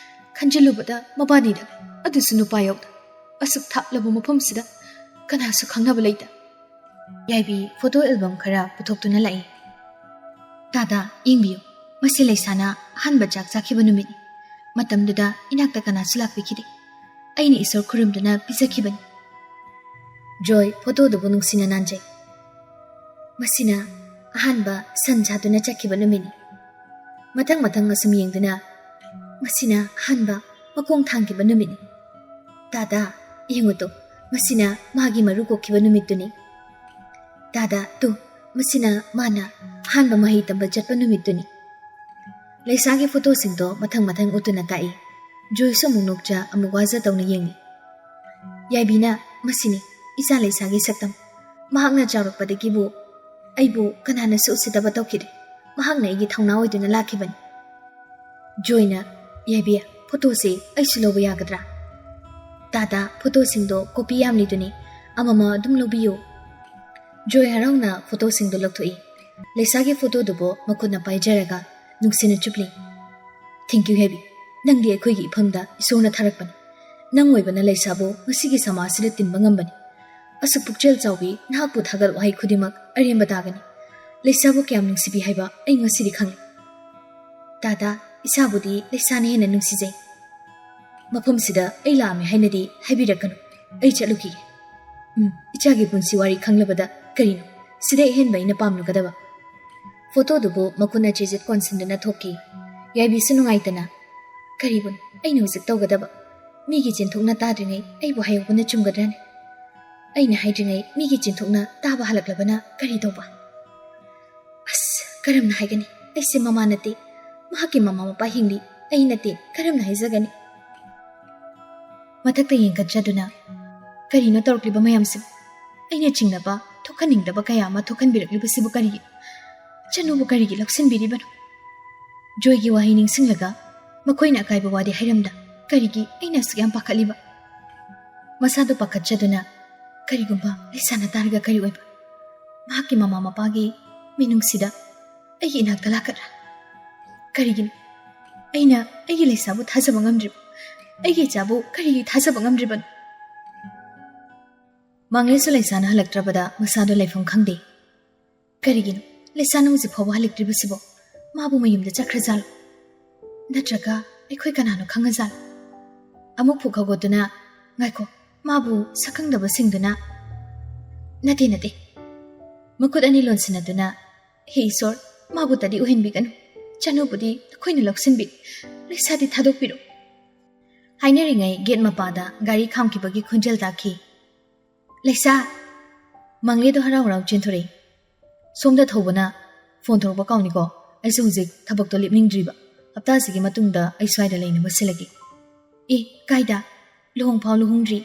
ꯈꯟꯖꯤꯜꯂꯨꯕꯗ ꯃꯕꯥꯅꯤꯗ, ꯑꯗꯨꯁꯨ ꯅꯨꯄꯥ ꯌꯥꯎꯗ, ꯑꯁꯨꯛ ꯊꯥꯞꯂꯕ ꯃꯐꯝꯁꯤꯗ ꯀꯅꯥꯁꯨ ꯈꯪꯅꯕ ꯂꯩꯇ꯫" ꯌꯥꯏꯕꯤ ꯐꯣꯇꯣ ꯑꯦꯜꯕꯝ ꯈꯔ ꯄꯨꯊꯣꯛꯇꯨꯅ ꯂꯥꯛꯏ꯫ "ꯇꯥꯗ, ꯌꯦꯡꯕꯤꯌꯨ, ꯃꯁꯤ ꯂꯩꯁꯥꯅ ꯑꯍꯥꯟꯕ ꯆꯥꯛ ꯆꯥꯈꯤꯕ ꯅꯨꯃꯤꯠꯅꯤ꯫ ꯃꯇꯝꯗꯨꯗ ꯏꯅꯥꯛꯇ ꯀꯅꯥꯁꯨ ꯂꯥꯛꯄꯤꯈꯤꯗꯦ꯫ ꯑꯩꯅ ꯏꯁꯣꯔ ꯈꯨꯔꯨꯝꯗꯨꯅ ꯄꯤꯖꯈꯤꯕꯅꯤ꯫" ꯖꯣꯏ ꯐꯣꯇꯣꯗꯨꯕꯨ ꯅꯨꯡꯁꯤꯅ ꯅꯥꯟꯖꯩ꯫ "ꯃꯁꯤꯅ ꯑꯍꯥꯟꯕ ꯁꯟ ꯁꯥꯗꯨꯅ ꯆꯠꯈꯤꯕ ꯅꯨꯃꯤꯠꯅꯤ꯫ ꯃꯊꯪ ꯃꯊꯪ ꯑꯁꯨꯝ ꯌꯦꯡꯗꯨꯅ, ꯃꯁꯤꯅ ꯑꯍꯥꯟꯕ ꯃꯈꯣꯡ ꯊꯥꯡꯈꯤꯕ ꯅꯨꯃꯤꯠꯅꯤ꯫ ꯇꯥꯗ, ꯌꯦꯡꯉꯨ ꯇꯨ, ꯃꯁꯤꯅ ꯃꯥꯒꯤ ꯃꯔꯨ ꯀꯣꯛꯈꯤꯕ ꯅꯨꯃꯤꯠꯇꯨꯅꯤ꯫ ꯇꯥꯗ, ꯇꯨ, ꯃꯁꯤꯅ ꯃꯥꯅ ꯑꯍꯥꯟꯕ ꯃꯍꯩ ꯇꯝꯕ ꯆꯠꯄ ꯅꯨꯃꯤꯠꯇꯨꯅꯤ꯫" ꯂꯩꯁꯥꯒꯤ ꯐꯣꯇꯣꯁꯤꯡꯗꯣ ꯃꯊꯪ ꯃꯊꯪ ꯎꯠꯇꯨꯅ ꯇꯥꯛꯏ꯫ ꯖꯣꯏꯁꯨ ꯑꯃꯨꯛ ꯅꯣꯛꯆ ꯑꯃꯨꯛ ꯋꯥꯖ ꯇꯧꯅ ꯌꯦꯡꯏ꯫ ꯌꯥꯏꯕꯤꯅ, "ꯃꯁꯤꯅꯤ ꯏꯆꯥ ꯂꯩꯁꯥꯒꯤ ꯁꯛꯇꯝ꯫ ꯃꯍꯥꯛꯅ ꯆꯥꯎꯔꯛꯄꯗꯒꯤꯕꯨ ꯑꯩꯕꯨ ꯀꯅꯥꯅꯁꯨ ꯎꯁꯤꯠꯇꯕ ꯇꯧꯈꯤꯗꯦ꯫ ꯃꯍꯥꯛꯅ ꯑꯩꯒꯤ ꯊꯧꯅꯥ ꯑꯣꯏꯗꯨꯅ ꯂꯥꯛꯈꯤꯕꯅꯤ꯫" ꯖꯣꯏꯅ, "ꯌꯥꯏꯕꯤ, ꯐꯣꯇꯣꯁꯤ ꯑꯩꯁꯨ ꯂꯧꯕ ꯌꯥꯒꯗ꯭ꯔꯥ?" "ꯇꯥꯗ, ꯐꯣꯇꯣꯁꯤꯡꯗꯣ ꯀꯣꯄꯤ ꯌꯥꯝꯂꯤꯗꯨꯅꯤ, ꯑꯃꯃꯝ ꯑꯗꯨꯝ ꯂꯧꯕꯤꯌꯨ꯫" ꯖꯣꯏ ꯍꯔꯥꯎꯅ ꯐꯣꯇꯣꯁꯤꯡꯗꯣ ꯂꯧꯊꯣꯛꯏ꯫ ꯂꯩꯁꯥꯒꯤ ꯐꯣꯇꯣꯗꯨꯕꯨ ꯃꯈꯨꯠꯅ ꯄꯥꯏꯖꯔꯒ ꯅꯨꯡꯁꯤꯅ ꯆꯨꯞꯂꯤ꯫ "Thank you, ꯌꯥꯏꯕꯤ꯫ ꯅꯪꯗꯤ ꯑꯩꯈꯣꯏꯒꯤ ꯏꯐꯝꯗ ꯏꯁꯣꯔꯅ ꯊꯥꯔꯛꯄꯅꯤ꯫ ꯅꯪ ꯑꯣꯏꯕꯅ ꯂꯩꯁꯥꯕꯨ ꯉꯁꯤꯒꯤ ꯁꯃꯥꯖꯁꯤꯗ ꯇꯤꯟꯕ ꯉꯝꯕꯅꯤ꯫ ꯑꯁꯨꯛ ꯄꯨꯛꯆꯦꯜ ꯆꯥꯎꯕꯤ ꯅꯍꯥꯛꯄꯨ ꯊꯥꯒꯠ ꯋꯥꯍꯩ ꯈꯨꯗꯤꯡꯃꯛ ꯑꯔꯦꯝꯕ ꯇꯥꯒꯅꯤ꯫ ꯂꯩꯁꯥꯕꯨ ꯀꯌꯥꯝ ꯅꯨꯡꯁꯤꯕꯤ ꯍꯥꯏꯕ ꯑꯩ ꯉꯁꯤꯗꯤ ꯈꯪꯂꯦ꯫" "ꯇꯥꯗ, ꯏꯁꯥꯕꯨꯗꯤ ꯂꯩꯁꯥꯅ ꯍꯦꯟꯅ ꯅꯨꯡꯁꯤꯖꯩ꯫ ꯃꯐꯝꯁꯤꯗ ꯑꯩ ꯂꯥꯛꯑꯝꯃꯦ ꯍꯥꯏꯅꯗꯤ ꯍꯥꯏꯕꯤꯔꯛꯀꯅꯨ꯫ ꯑꯩ ꯆꯠꯂꯨꯈꯤꯒꯦ꯫ ꯎꯝ, ꯏꯆꯥꯒꯤ ꯄꯨꯟꯁꯤ ꯋꯥꯔꯤ ꯈꯪꯂꯕꯗ ꯀꯔꯤꯅꯣ ꯁꯤꯗ ꯑꯍꯦꯟꯕ ꯑꯩꯅ ꯄꯥꯝꯂꯨꯒꯗꯕ?" ꯐꯣꯇꯣꯗꯨꯕꯨ ꯃꯈꯨꯠꯅ ꯆꯦꯖꯦꯠ ꯀꯣꯟꯁꯤꯟꯗꯨꯅ ꯊꯣꯛꯈꯤ꯫ ꯌꯥꯏꯕꯤꯁꯨ ꯅꯨꯡꯉꯥꯏꯇꯅ, "ꯀꯔꯤꯕꯨꯅꯣ ꯑꯩꯅ ꯍꯧꯖꯤꯛ ꯇꯧꯒꯗꯕ? ꯃꯤꯒꯤ ꯆꯦꯟꯊꯣꯛꯅ ꯇꯥꯗ꯭ꯔꯤꯉꯩ ꯑꯩꯕꯨ ꯍꯥꯏꯍꯧꯕꯅ ꯆꯨꯝꯒꯗ꯭ꯔꯅꯦ? ꯑꯩꯅ ꯍꯥꯏꯗ꯭ꯔꯤꯉꯩ ꯃꯤꯒꯤ ꯆꯦꯟꯊꯣꯛꯅ ꯇꯥꯕ ꯍꯜꯂꯛꯂꯕꯅ ꯀꯔꯤ ꯇꯧꯕ? ꯑꯁ, ꯀꯔꯝꯅ ꯍꯥꯏꯒꯅꯤ? ꯑꯩꯁꯦ ꯃꯃꯥ ꯅꯠꯇꯦ, ꯃꯍꯥꯛꯀꯤ ꯃꯃꯥ ꯃꯄꯥ ꯍꯤꯡꯂꯤ꯫ ꯑꯩ ꯅꯠꯇꯦ, ꯀꯔꯝꯅ ꯍꯥꯏꯖꯒꯅꯤ? ꯃꯊꯛꯇ ꯌꯦꯡꯈꯠꯆꯗꯨꯅ, "ꯀꯔꯤꯅꯣ ꯇꯧꯔꯛꯂꯤꯕ ꯃꯌꯥꯝꯁꯤꯕꯨ? ꯑꯩꯅ ꯆꯤꯡꯅꯕ, ꯊꯣꯛꯍꯟꯅꯤꯡꯗꯕ ꯀꯌꯥ ꯑꯃ ꯊꯣꯛꯍꯟꯕꯤꯔꯛꯂꯤꯕꯁꯤꯕꯨ ꯀꯔꯤꯒꯤꯅꯣ? ꯆꯅꯨꯕꯨ ꯀꯔꯤꯒꯤ ꯂꯧꯁꯤꯟꯕꯤꯔꯤꯕꯅꯣ?" ꯖꯣꯏꯒꯤ ꯋꯥꯍꯩ ꯅꯤꯡꯁꯤꯡꯂꯒ ꯃꯈꯣꯏꯅ ꯑꯀꯥꯏꯕ ꯋꯥꯗꯤ ꯍꯥꯏꯔꯝꯗ, ꯀꯔꯤꯒꯤ ꯑꯩꯅ ꯑꯁꯨꯛ ꯌꯥꯝ ꯄꯥꯈꯠꯂꯤꯕ? ꯃꯁꯥꯗꯨ ꯄꯥꯈꯠꯆꯗꯨꯅ, ꯀꯔꯤꯒꯨꯝꯕ ꯂꯩꯁꯥꯅ ꯇꯥꯔꯒ ꯀꯔꯤ ꯑꯣꯏꯕ? ꯃꯍꯥꯛꯀꯤ ꯃꯃꯥ ꯃꯄꯥꯒꯤ ꯃꯤꯅꯨꯡꯁꯤꯗ ꯑꯩꯒꯤ ꯏꯅꯥꯛꯇ ꯂꯥꯛꯀꯗ꯭ꯔꯥ? ꯀꯔꯤꯒꯤꯅꯣ? ꯑꯩꯅ ꯑꯩꯒꯤ ꯂꯩꯁꯥꯕꯨ ꯊꯥꯖꯕ ꯉꯝꯗ꯭ꯔꯤꯕ, ꯑꯩꯒꯤ ꯏꯆꯥꯕꯨ ꯀꯔꯤꯒꯤ ꯊꯥꯖꯕ ꯉꯝꯗ꯭ꯔꯤꯕꯅꯣ? ꯃꯪꯂꯦꯁꯨ ꯂꯩꯁꯥꯅ ꯍꯜꯂꯛꯇ꯭ꯔꯕꯗ ꯃꯁꯥꯗꯣ ꯂꯩꯐꯝ ꯈꯪꯗꯦ꯫ ꯀꯔꯤꯒꯤꯅꯣ ꯂꯩꯁꯥꯅ ꯍꯧꯖꯤꯛ ꯐꯥꯎꯕ ꯍꯜꯂꯛꯇ꯭ꯔꯤꯕꯁꯤꯕꯣ? ꯃꯥꯕꯨ ꯃꯌꯨꯝꯗ ꯆꯠꯈ꯭ꯔꯖꯥꯠꯂꯣ? ꯅꯠꯇ꯭ꯔꯒ ꯑꯩꯈꯣꯏ ꯀꯅꯥꯅꯣ ꯈꯪꯉꯖꯥꯠꯂꯣ? ꯑꯃꯨꯛ ꯐꯨꯛ ꯍꯧꯒꯠꯇꯨꯅ, "ꯉꯥꯏꯈꯣ, ꯃꯥꯕꯨ ꯁꯛꯈꯪꯗꯕꯁꯤꯡꯗꯨꯅ"꯫ ꯅꯠꯇꯦ, ꯅꯠꯇꯦ꯫ ꯃꯈꯨꯠ ꯑꯅꯤ ꯂꯣꯟꯁꯤꯟꯅꯗꯨꯅ, "ꯍꯦ ꯏꯁꯣꯔ, ꯃꯥꯕꯨꯇꯗꯤ ꯎꯍꯟꯕꯤꯒꯅꯨ꯫ ꯆꯅꯨꯕꯨꯗꯤ ꯅꯈꯣꯏꯅ ꯂꯧꯁꯤꯟꯕꯤ꯫ ꯂꯩꯁꯥꯗꯤ ꯊꯥꯗꯣꯛꯄꯤꯔꯣ"꯫ ꯍꯥꯏꯅꯔꯤꯉꯩ ꯒꯦꯠ ꯃꯄꯥꯗ ꯒꯥꯔꯤ ꯈꯥꯝꯈꯤꯕꯒꯤ ꯈꯣꯟꯖꯦꯜ ꯇꯥꯈꯤ꯫ "ꯂꯩꯁꯥ!" ꯃꯪꯂꯦꯗꯣ ꯍꯔꯥꯎ ꯍꯔꯥꯎ ꯆꯦꯟꯊꯣꯔꯛꯏ꯫ ꯁꯣꯝꯗ ꯊꯧꯕꯅ ꯐꯣꯟ ꯇꯧꯔꯛꯄ ꯀꯥꯎꯅꯤꯀꯣ꯫ ꯑꯩꯁꯨ ꯍꯧꯖꯤꯛ ꯊꯕꯛꯇꯣ ꯂꯦꯞꯅꯤꯡꯗ꯭ꯔꯤꯕ꯫ ꯍꯞꯇꯥꯁꯤꯒꯤ ꯃꯇꯨꯡꯗ ꯑꯩ ꯁ꯭ꯋꯥꯏꯗ ꯂꯩꯅꯕ ꯁꯤꯜꯂꯒꯦ꯫ "ꯑꯦ, ꯀꯥꯏꯗ? ꯂꯨꯍꯣꯡ ꯐꯥꯎ ꯂꯨꯍꯣꯡꯗ꯭ꯔꯤ"꯫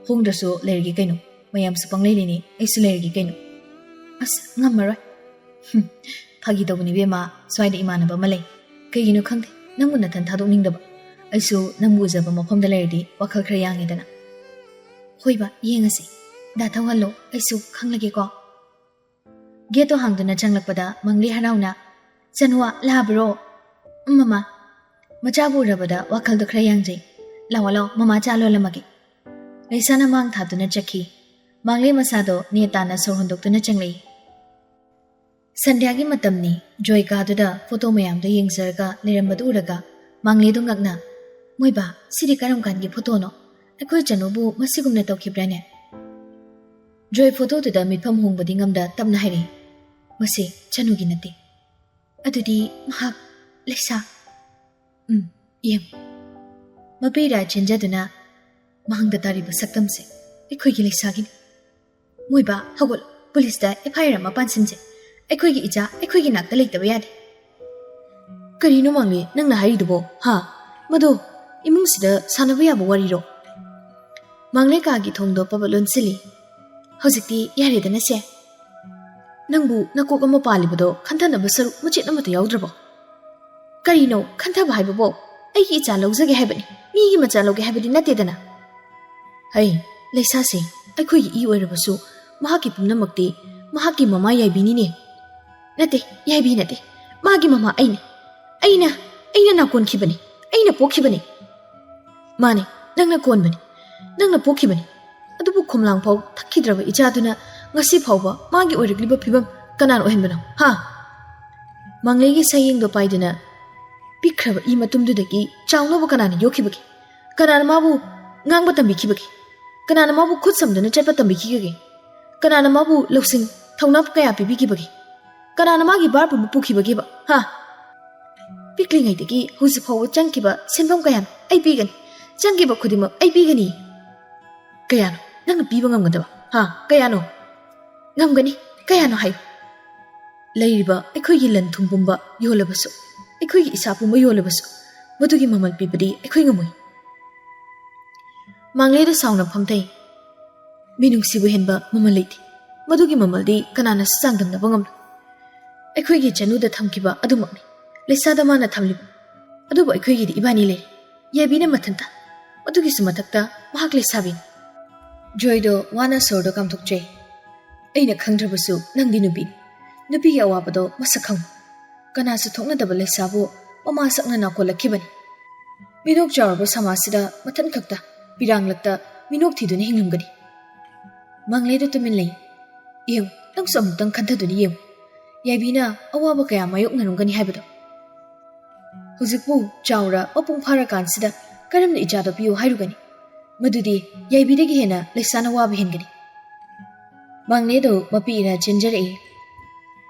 "ꯍꯣꯡꯗ꯭ꯔꯁꯨ ꯂꯩꯔꯒꯦ ꯀꯩꯅꯣ꯫ ꯃꯌꯥꯝꯁꯨ ꯄꯪꯂꯩ ꯂꯩꯅꯩ, ꯑꯩꯁꯨ ꯂꯩꯔꯒꯦ ꯀꯩꯅꯣ"꯫ "ꯑꯁ, ꯉꯝꯃꯔꯣꯏ"꯫ "ꯍꯨꯝ, ꯐꯥꯒꯤ ꯇꯧꯕꯅꯤ ꯏꯕꯦꯝꯃ, ꯁ꯭ꯋꯥꯏꯗ ꯏꯃꯥꯟꯅꯕ ꯑꯃ ꯂꯩ꯫ ꯀꯩꯒꯤꯅꯣ ꯈꯪꯗꯦ, ꯅꯪꯕꯨ ꯅꯊꯟ ꯊꯥꯗꯣꯛꯅꯤꯡꯗꯕ꯫ ꯑꯩꯁꯨ ꯅꯪꯕꯨ ꯎꯖꯕ ꯃꯐꯝꯗ ꯂꯩꯔꯗꯤ ꯋꯥꯈꯜ ꯈꯔ ꯌꯥꯡꯉꯦꯗꯅ"꯫ "ꯍꯣꯏꯕ, ꯌꯦꯡꯉꯁꯤ꯫ ꯗꯥ ꯊꯧꯍꯜꯂꯣ, ꯑꯩꯁꯨ ꯈꯪꯂꯒꯦꯀꯣ"꯫ ꯒꯦꯠꯇꯣ ꯍꯥꯡꯗꯨꯅ ꯆꯪꯂꯛꯄꯗ ꯃꯪꯂꯦ ꯍꯔꯥꯎꯅ, "ꯆꯅꯨꯋꯥ, ꯂꯥꯛꯑꯕ꯭ꯔꯣ?" "ꯎꯝ, ꯃꯃꯥ"꯫ ꯃꯆꯥꯕꯨ ꯎꯔꯕꯗ ꯋꯥꯈꯜꯗꯣ ꯈꯔ ꯌꯥꯡꯖꯩ꯫ "ꯂꯥꯛꯑꯣ, ꯂꯥꯛꯑꯣ, ꯃꯃꯥ ꯆꯥ ꯂꯣꯜꯂꯝꯃꯒꯦ"꯫ ꯂꯩꯁꯥꯅ ꯃꯥꯡ ꯊꯥꯗꯨꯅ ꯆꯠꯈꯤ꯫ ꯃꯪꯂꯦ ꯃꯁꯥꯗꯣ ꯅꯦ ꯇꯥꯅ ꯁꯣꯔ ꯍꯣꯟꯗꯣꯛꯇꯨꯅ ꯆꯪꯂꯛꯏ꯫ ꯁꯟꯙ꯭ꯌꯥꯒꯤ ꯃꯇꯝꯅꯤ꯫ ꯖꯣꯏ ꯀꯥꯗꯨꯗ ꯐꯣꯇꯣ ꯃꯌꯥꯝꯗꯣ ꯌꯦꯡꯖꯔꯒ ꯂꯩꯔꯝꯕꯗꯨ ꯎꯔꯒ ꯃꯪꯂꯦꯗꯣ ꯉꯛꯅ, "ꯃꯣꯏꯕꯥ, ꯁꯤꯗꯤ ꯀꯔꯝ ꯀꯥꯟꯒꯤ ꯐꯣꯇꯣꯅꯣ? ꯑꯩꯈꯣꯏ ꯆꯅꯨꯕꯨ ꯃꯁꯤꯒꯨꯝꯅ ꯇꯧꯈꯤꯕ꯭ꯔꯥꯅꯦ?" ꯖꯣꯏ ꯐꯣꯇꯣꯗꯨꯗ ꯃꯤꯠꯐꯝ ꯍꯣꯡꯕꯗꯤ ꯉꯝꯗ ꯇꯞꯅ ꯍꯥꯏꯔꯛꯏ, "ꯃꯁꯤ ꯆꯅꯨꯒꯤ ꯅꯠꯇꯦ꯫ ꯑꯗꯨꯗꯤ ꯃꯍꯥꯛ ꯂꯩꯁꯥ"꯫ "ꯎꯝ, ꯌꯦꯡꯉꯨ"꯫ ꯃꯄꯤꯔꯥ ꯆꯦꯟꯖꯗꯨꯅ, "ꯃꯥꯡꯗ ꯇꯥꯔꯤꯕ ꯁꯛꯇꯝꯁꯦ ꯑꯩꯈꯣꯏꯒꯤ ꯂꯩꯁꯥꯒꯤꯅꯤ꯫ ꯃꯣꯏꯕꯥ, ꯍꯧꯒꯠꯂꯣ, ꯄꯨꯂꯤꯁꯇ ꯑꯦꯐ ꯑꯥꯏ ꯑꯥꯔ ꯑꯃ ꯄꯥꯟꯁꯤꯟꯁꯦ꯫ ꯑꯩꯈꯣꯏꯒꯤ ꯏꯆꯥ ꯑꯩꯈꯣꯏꯒꯤ ꯅꯥꯛꯇ ꯂꯩꯇꯕ ꯌꯥꯗꯦ"꯫ "ꯀꯔꯤꯅꯣ ꯃꯥꯡꯂꯦ ꯅꯪꯅ ꯍꯥꯏꯔꯤꯗꯨꯕꯣ? ꯍꯥ? ꯃꯗꯣ ꯏꯃꯨꯡꯁꯤꯗ ꯁꯥꯟꯅꯕ ꯌꯥꯕ ꯋꯥꯔꯤꯔꯣ?" ꯃꯥꯡꯂꯦ ꯀꯥꯒꯤ ꯊꯣꯡꯗꯣ ꯄꯕꯠ ꯂꯣꯟꯁꯤꯜꯂꯤ꯫ "ꯍꯧꯖꯤꯛꯇꯤ ꯌꯥꯔꯦꯗꯅ ꯁꯦ꯫ ꯅꯪꯕꯨ ꯅꯀꯣꯛ ꯑꯃ ꯄꯥꯜꯂꯤꯕꯗꯣ ꯈꯟꯊꯅꯕ ꯁꯔꯨꯛ ꯃꯆꯦꯠ ꯑꯃꯠꯇ ꯌꯥꯎꯗ꯭ꯔꯕꯣ?" "ꯀꯔꯤꯅꯣ ꯈꯟꯊꯕ ꯍꯥꯏꯕꯕꯣ? ꯑꯩꯒꯤ ꯏꯆꯥ ꯂꯧꯖꯒꯦ ꯍꯥꯏꯕꯅꯤ, ꯃꯤꯒꯤ ꯃꯆꯥ ꯂꯧꯒꯦ ꯍꯥꯏꯕꯗꯤ ꯅꯠꯇꯦꯗꯅ꯫" "ꯍꯩ, ꯂꯩꯁꯥꯁꯦ, ꯑꯩꯈꯣꯏꯒꯤ ꯏ ꯑꯣꯏꯔꯕꯁꯨ ꯃꯍꯥꯛꯀꯤ ꯄꯨꯝꯅꯃꯛꯇꯤ ꯃꯍꯥꯛꯀꯤ ꯃꯃꯥ ꯌꯥꯏꯕꯤꯅꯤꯅꯦ꯫" "ꯅꯠꯇꯦ, ꯌꯥꯏꯕꯤ ꯅꯠꯇꯦ, ꯃꯥꯒꯤ ꯃꯃꯥ ꯑꯩꯅꯤ꯫ ꯑꯩꯅ, ꯑꯩꯅ ꯅꯥꯀꯣꯟꯈꯤꯕꯅꯤ, ꯑꯩꯅ ꯄꯣꯛꯈꯤꯕꯅꯤ꯫" "ꯃꯥꯅꯤ, ꯅꯪꯅ ꯀꯣꯟꯕꯅꯤ, ꯅꯪꯅ ꯄꯣꯛꯈꯤꯕꯅꯤ꯫ ꯑꯗꯨꯕꯨ ꯈꯣꯝꯂꯥꯡ ꯐꯥꯎ ꯊꯛꯈꯤꯗ꯭ꯔꯕ ꯏꯆꯥꯗꯨꯅ ꯉꯁꯤ ꯐꯥꯎꯕ ꯃꯥꯒꯤ ꯑꯣꯏꯔꯛꯂꯤꯕ ꯐꯤꯕꯝ ꯀꯅꯥꯅ ꯑꯣꯏꯍꯟꯕꯅꯣ, ꯍꯥ?" ꯃꯥꯡꯂꯩꯒꯤ ꯁꯌꯦꯡꯗꯣ ꯄꯥꯏꯗꯨꯅ ꯄꯤꯛꯈ꯭ꯔꯕ ꯏ ꯃꯇꯨꯝꯗꯨꯗꯒꯤ ꯆꯥꯎꯅꯕ ꯀꯅꯥꯅ ꯌꯣꯛꯈꯤꯕꯒꯦ? ꯀꯅꯥꯅ ꯃꯥꯕꯨ ꯉꯥꯡꯕ ꯇꯝꯕꯤꯈꯤꯕꯒꯦ? ꯀꯅꯥꯅ ꯃꯥꯕꯨ ꯈꯨꯠ ꯁꯝꯗꯨꯅ ꯆꯠꯄ ꯇꯝꯕꯤꯈꯤꯕꯒꯦ? ꯀꯅꯥꯅ ꯃꯥꯕꯨ ꯂꯧꯁꯤꯡ ꯊꯧꯅꯥ ꯀꯌꯥ ꯄꯤꯕꯤꯈꯤꯕꯒꯦ? ꯀꯅꯥꯅ ꯃꯥꯒꯤ ꯚꯥꯔ ꯄꯨꯝꯕ ꯄꯨꯈꯤꯕꯒꯦꯕ? ꯍꯥ? ꯄꯤꯛꯂꯤꯉꯩꯗꯒꯤ ꯍꯧꯖꯤꯛ ꯐꯥꯎꯕ ꯆꯪꯈꯤꯕ ꯁꯦꯟꯐꯝ ꯀꯌꯥꯅꯣ ꯑꯩ ꯄꯤꯒꯅꯤ꯫ ꯆꯪꯈꯤꯕ ꯈꯨꯗꯤꯡꯃꯛ ꯑꯩ ꯄꯤꯒꯅꯤ꯫ ꯀꯌꯥꯅꯣ ꯅꯪꯅ ꯄꯤꯕ ꯉꯝꯒꯗꯕ? ꯍꯥ? ꯀꯌꯥꯅꯣ? ꯉꯝꯒꯅꯤ꯫ ꯀꯌꯥꯅꯣ ꯍꯥꯏꯌꯨ꯫ ꯂꯩꯔꯤꯕ ꯑꯩꯈꯣꯏꯒꯤ ꯂꯟ ꯊꯨꯝ ꯄꯨꯝꯕ ꯌꯣꯜꯂꯕꯁꯨ, ꯑꯩꯈꯣꯏꯒꯤ ꯏꯁꯥ ꯄꯨꯝꯕ ꯌꯣꯜꯂꯕꯁꯨ, ꯃꯗꯨꯒꯤ ꯃꯃꯜ ꯄꯤꯕꯗꯤ ꯑꯩꯈꯣꯏ ꯉꯝꯃꯣꯏ꯫ ꯃꯥꯡꯂꯦꯗ ꯁꯥꯎꯅ ꯐꯝꯊꯩ꯫ ꯃꯤꯅꯨꯡꯁꯤꯕꯨ ꯍꯦꯟꯕ ꯃꯃꯜ ꯂꯩꯇꯦ꯫ ꯃꯗꯨꯒꯤ ꯃꯃꯜꯗꯤ ꯀꯅꯥꯅꯁꯨ ꯆꯥꯡꯗꯝꯅꯕ ꯉꯝꯂꯣꯏ꯫ ꯑꯩꯈꯣꯏꯒꯤ ꯆꯅꯨꯗ ꯊꯝꯈꯤꯕ ꯑꯗꯨꯃꯛꯅꯤ ꯂꯩꯁꯥꯗ ꯃꯥꯅ ꯊꯝꯂꯤꯕ꯫ ꯑꯗꯨꯕꯨ ꯑꯩꯈꯣꯏꯒꯤꯗꯤ ꯏꯕꯥꯅꯤ ꯂꯩ꯫ ꯌꯥꯏꯕꯤꯅ ꯃꯊꯟꯇ꯫ ꯃꯗꯨꯒꯤꯁꯨ ꯃꯊꯛꯇ ꯃꯍꯥꯛ ꯂꯩꯁꯥꯕꯤꯅꯤ꯫ ꯖꯣꯏꯗꯣ ꯋꯥꯅ ꯁꯣꯔꯗꯣ ꯀꯥꯝꯊꯣꯛꯆꯩ꯫ ꯑꯩꯅ ꯈꯪꯗ꯭ꯔꯕꯁꯨ ꯅꯪꯗꯤ ꯅꯨꯄꯤꯅꯤ꯫ ꯅꯨꯄꯤꯒꯤ ꯑꯋꯥꯕꯗꯣ ꯃꯁꯛ ꯈꯪꯉꯨ꯫ ꯀꯅꯥꯁꯨ ꯊꯣꯛꯅꯗꯕ ꯂꯩꯁꯥꯕꯨ ꯃꯃꯥ ꯁꯛꯅ ꯅꯥꯀꯣꯜꯂꯛꯈꯤꯕꯅꯤ꯫ ꯃꯤꯅꯣꯛ ꯆꯥꯎꯔꯕ ꯁꯃꯥꯖꯁꯤꯗ ꯃꯊꯟ ꯈꯛꯇ ꯄꯤꯔꯥꯡꯂꯛꯇ ꯃꯤꯅꯣꯛ ꯊꯤꯗꯨꯅ ꯍꯤꯡꯂꯝꯒꯅꯤ꯫ ꯃꯥꯡꯂꯦꯗꯣ ꯇꯨꯃꯤꯟ ꯂꯩ꯫ ꯌꯦꯡꯉꯨ, ꯅꯪꯁꯨ ꯑꯃꯨꯛꯇꯪ ꯈꯟꯊꯗꯨꯅ ꯌꯦꯡꯉꯨ꯫ ꯌꯥꯏꯕꯤꯅ ꯑꯋꯥꯕ ꯀꯌꯥ ꯃꯥꯌꯣꯛꯅꯔꯝꯒꯅꯤ ꯍꯥꯏꯕꯗꯣ꯫ ꯍꯧꯖꯤꯛꯄꯨ ꯆꯥꯎꯔ ꯃꯄꯨꯡ ꯐꯥꯔꯀꯥꯟꯁꯤꯗ ꯀꯔꯝꯅ ꯏꯆꯥꯗꯣ ꯄꯤꯌꯨ ꯍꯥꯏꯔꯨꯒꯅꯤ? ꯃꯗꯨꯗꯤ ꯌꯥꯏꯕꯤꯗꯒꯤ ꯍꯦꯟꯅ ꯂꯩꯁꯥꯅ ꯋꯥꯕ ꯍꯦꯟꯒꯅꯤ꯫ ꯃꯥꯡꯂꯦꯗꯣ ꯃꯄꯤꯅ ꯆꯦꯟꯖꯔꯛꯏ꯫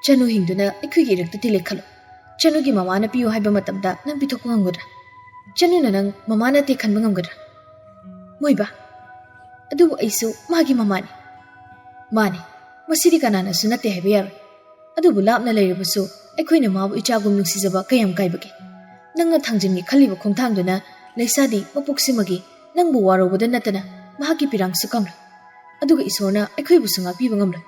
ꯆꯅꯨ ꯍꯤꯡꯗꯨꯅ ꯑꯩꯈꯣꯏꯒꯤ ꯏꯔꯛꯇ ꯇꯤꯜꯂꯦ ꯈꯜꯂꯣ꯫ ꯆꯅꯨꯒꯤ ꯃꯃꯥꯅ ꯄꯤꯌꯨ ꯍꯥꯏꯕ ꯃꯇꯝꯗ ꯅꯪ ꯄꯤꯊꯣꯛꯄ ꯉꯝꯒꯗ꯭ꯔꯥ? ꯆꯅꯨꯅ ꯅꯪ ꯃꯃꯥ ꯅꯠꯇꯦ ꯈꯟꯕ ꯉꯝꯒꯗ꯭ꯔꯥ? ꯃꯣꯏꯕ, ꯑꯗꯨꯕꯨ ꯑꯩꯁꯨ ꯃꯥꯒꯤ ꯃꯃꯥꯅꯤ꯫ ꯃꯥꯅꯤ, ꯃꯁꯤꯗꯤ ꯀꯅꯥꯅꯁꯨ ꯅꯠꯇꯦ ꯍꯥꯏꯕ ꯌꯥꯔꯣꯏ꯫ ꯑꯗꯨꯕꯨ ꯂꯥꯞꯅ ꯂꯩꯔꯕꯁꯨ ꯑꯩꯈꯣꯏꯅ ꯃꯥꯕꯨ ꯏꯆꯥꯒꯨꯝ ꯅꯨꯡꯁꯤꯖꯕ ꯀꯌꯥꯝ ꯀꯥꯏꯕꯒꯦ? ꯅꯪꯅ ꯊꯥꯡꯖꯤꯟꯒꯦ ꯈꯜꯂꯤꯕ ꯈꯣꯡꯊꯥꯡꯗꯨꯅ ꯂꯩꯁꯥꯗꯤ ꯃꯄꯣꯛꯁꯤꯃꯒꯤ ꯅꯪꯕꯨ ꯋꯥꯔꯧꯕꯗ ꯅꯠꯇꯅ ꯃꯍꯥꯛꯀꯤ ꯄꯤꯔꯥꯡꯁꯨ ꯀꯪꯂꯣꯏ꯫ ꯑꯗꯨꯒ ꯏꯁꯣꯔꯅ ꯑꯩꯈꯣꯏꯕꯨꯁꯨ ꯉꯥꯛꯄꯤꯕ ꯉꯝꯂꯣꯏ꯫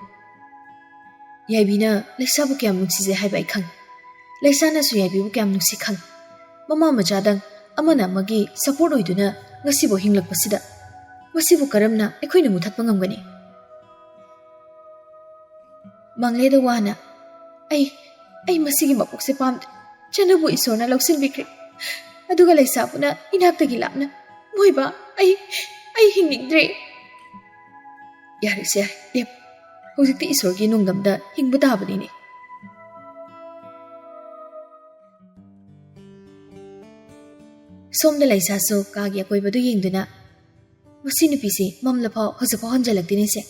ꯌꯥꯏꯕꯤꯅ ꯂꯩꯁꯥꯕꯨ ꯀꯌꯥꯝ ꯅꯨꯡꯁꯤꯖꯩ ꯍꯥꯏꯕ ꯑꯩ ꯈꯪꯏ꯫ ꯂꯩꯁꯥꯅꯁꯨ ꯌꯥꯏꯕꯤꯕꯨ ꯀꯌꯥꯝ ꯅꯨꯡꯁꯤ ꯈꯪꯏ꯫ ꯃꯃꯥ ꯃꯆꯥꯗꯪ ꯑꯃꯅ ꯑꯃꯒꯤ ꯁꯄꯣꯔꯠ ꯑꯣꯏꯗꯨꯅ ꯉꯁꯤꯕꯨ ꯍꯤꯡꯂꯛꯄꯁꯤꯗ ꯃꯁꯤꯕꯨ ꯀꯔꯝꯅ ꯑꯩꯈꯣꯏꯅ ꯃꯨꯊꯠꯄ ꯉꯝꯒꯅꯤ? ꯃꯪꯂꯦꯗ ꯋꯥꯅ, "ꯑꯩ, ꯑꯩ ꯃꯁꯤꯒꯤ ꯃꯄꯣꯛꯁꯦ ꯄꯥꯝꯗ꯭ꯔꯦ꯫ ꯆꯅꯨꯕꯨ ꯏꯁꯣꯔꯅ ꯂꯧꯁꯤꯟꯕꯤꯈ꯭ꯔꯦ꯫ ꯑꯗꯨꯒ ꯂꯩꯁꯥꯕꯨꯅ ꯏꯅꯥꯛꯇꯒꯤ ꯂꯥꯞꯅ, ꯃꯣꯏꯕ, ꯑꯩ, ꯑꯩ ꯍꯤꯡꯅꯤꯡꯗ꯭ꯔꯦ꯫" "ꯌꯥꯔꯦꯁꯦ, ꯌꯥꯔꯦ, ꯂꯦꯞꯄꯨ꯫ ꯍꯧꯖꯤꯛꯇꯤ ꯏꯁꯣꯔꯒꯤ ꯅꯣꯡꯗꯝꯗ ꯍꯤꯡꯕ ꯇꯥꯕꯅꯤꯅꯦ꯫" ꯁꯣꯝꯗ ꯂꯩꯁꯥꯁꯨ ꯀꯥꯒꯤ ꯑꯀꯣꯏꯕꯗꯨ ꯌꯦꯡꯗꯨꯅ, "ꯃꯁꯤ ꯅꯨꯄꯤꯁꯤ ꯃꯝꯂꯐꯥꯎ ꯍꯧꯖꯤꯛꯐꯥꯎ ꯍꯟꯖꯤꯜꯂꯛꯇꯦꯅꯦꯁꯦ꯫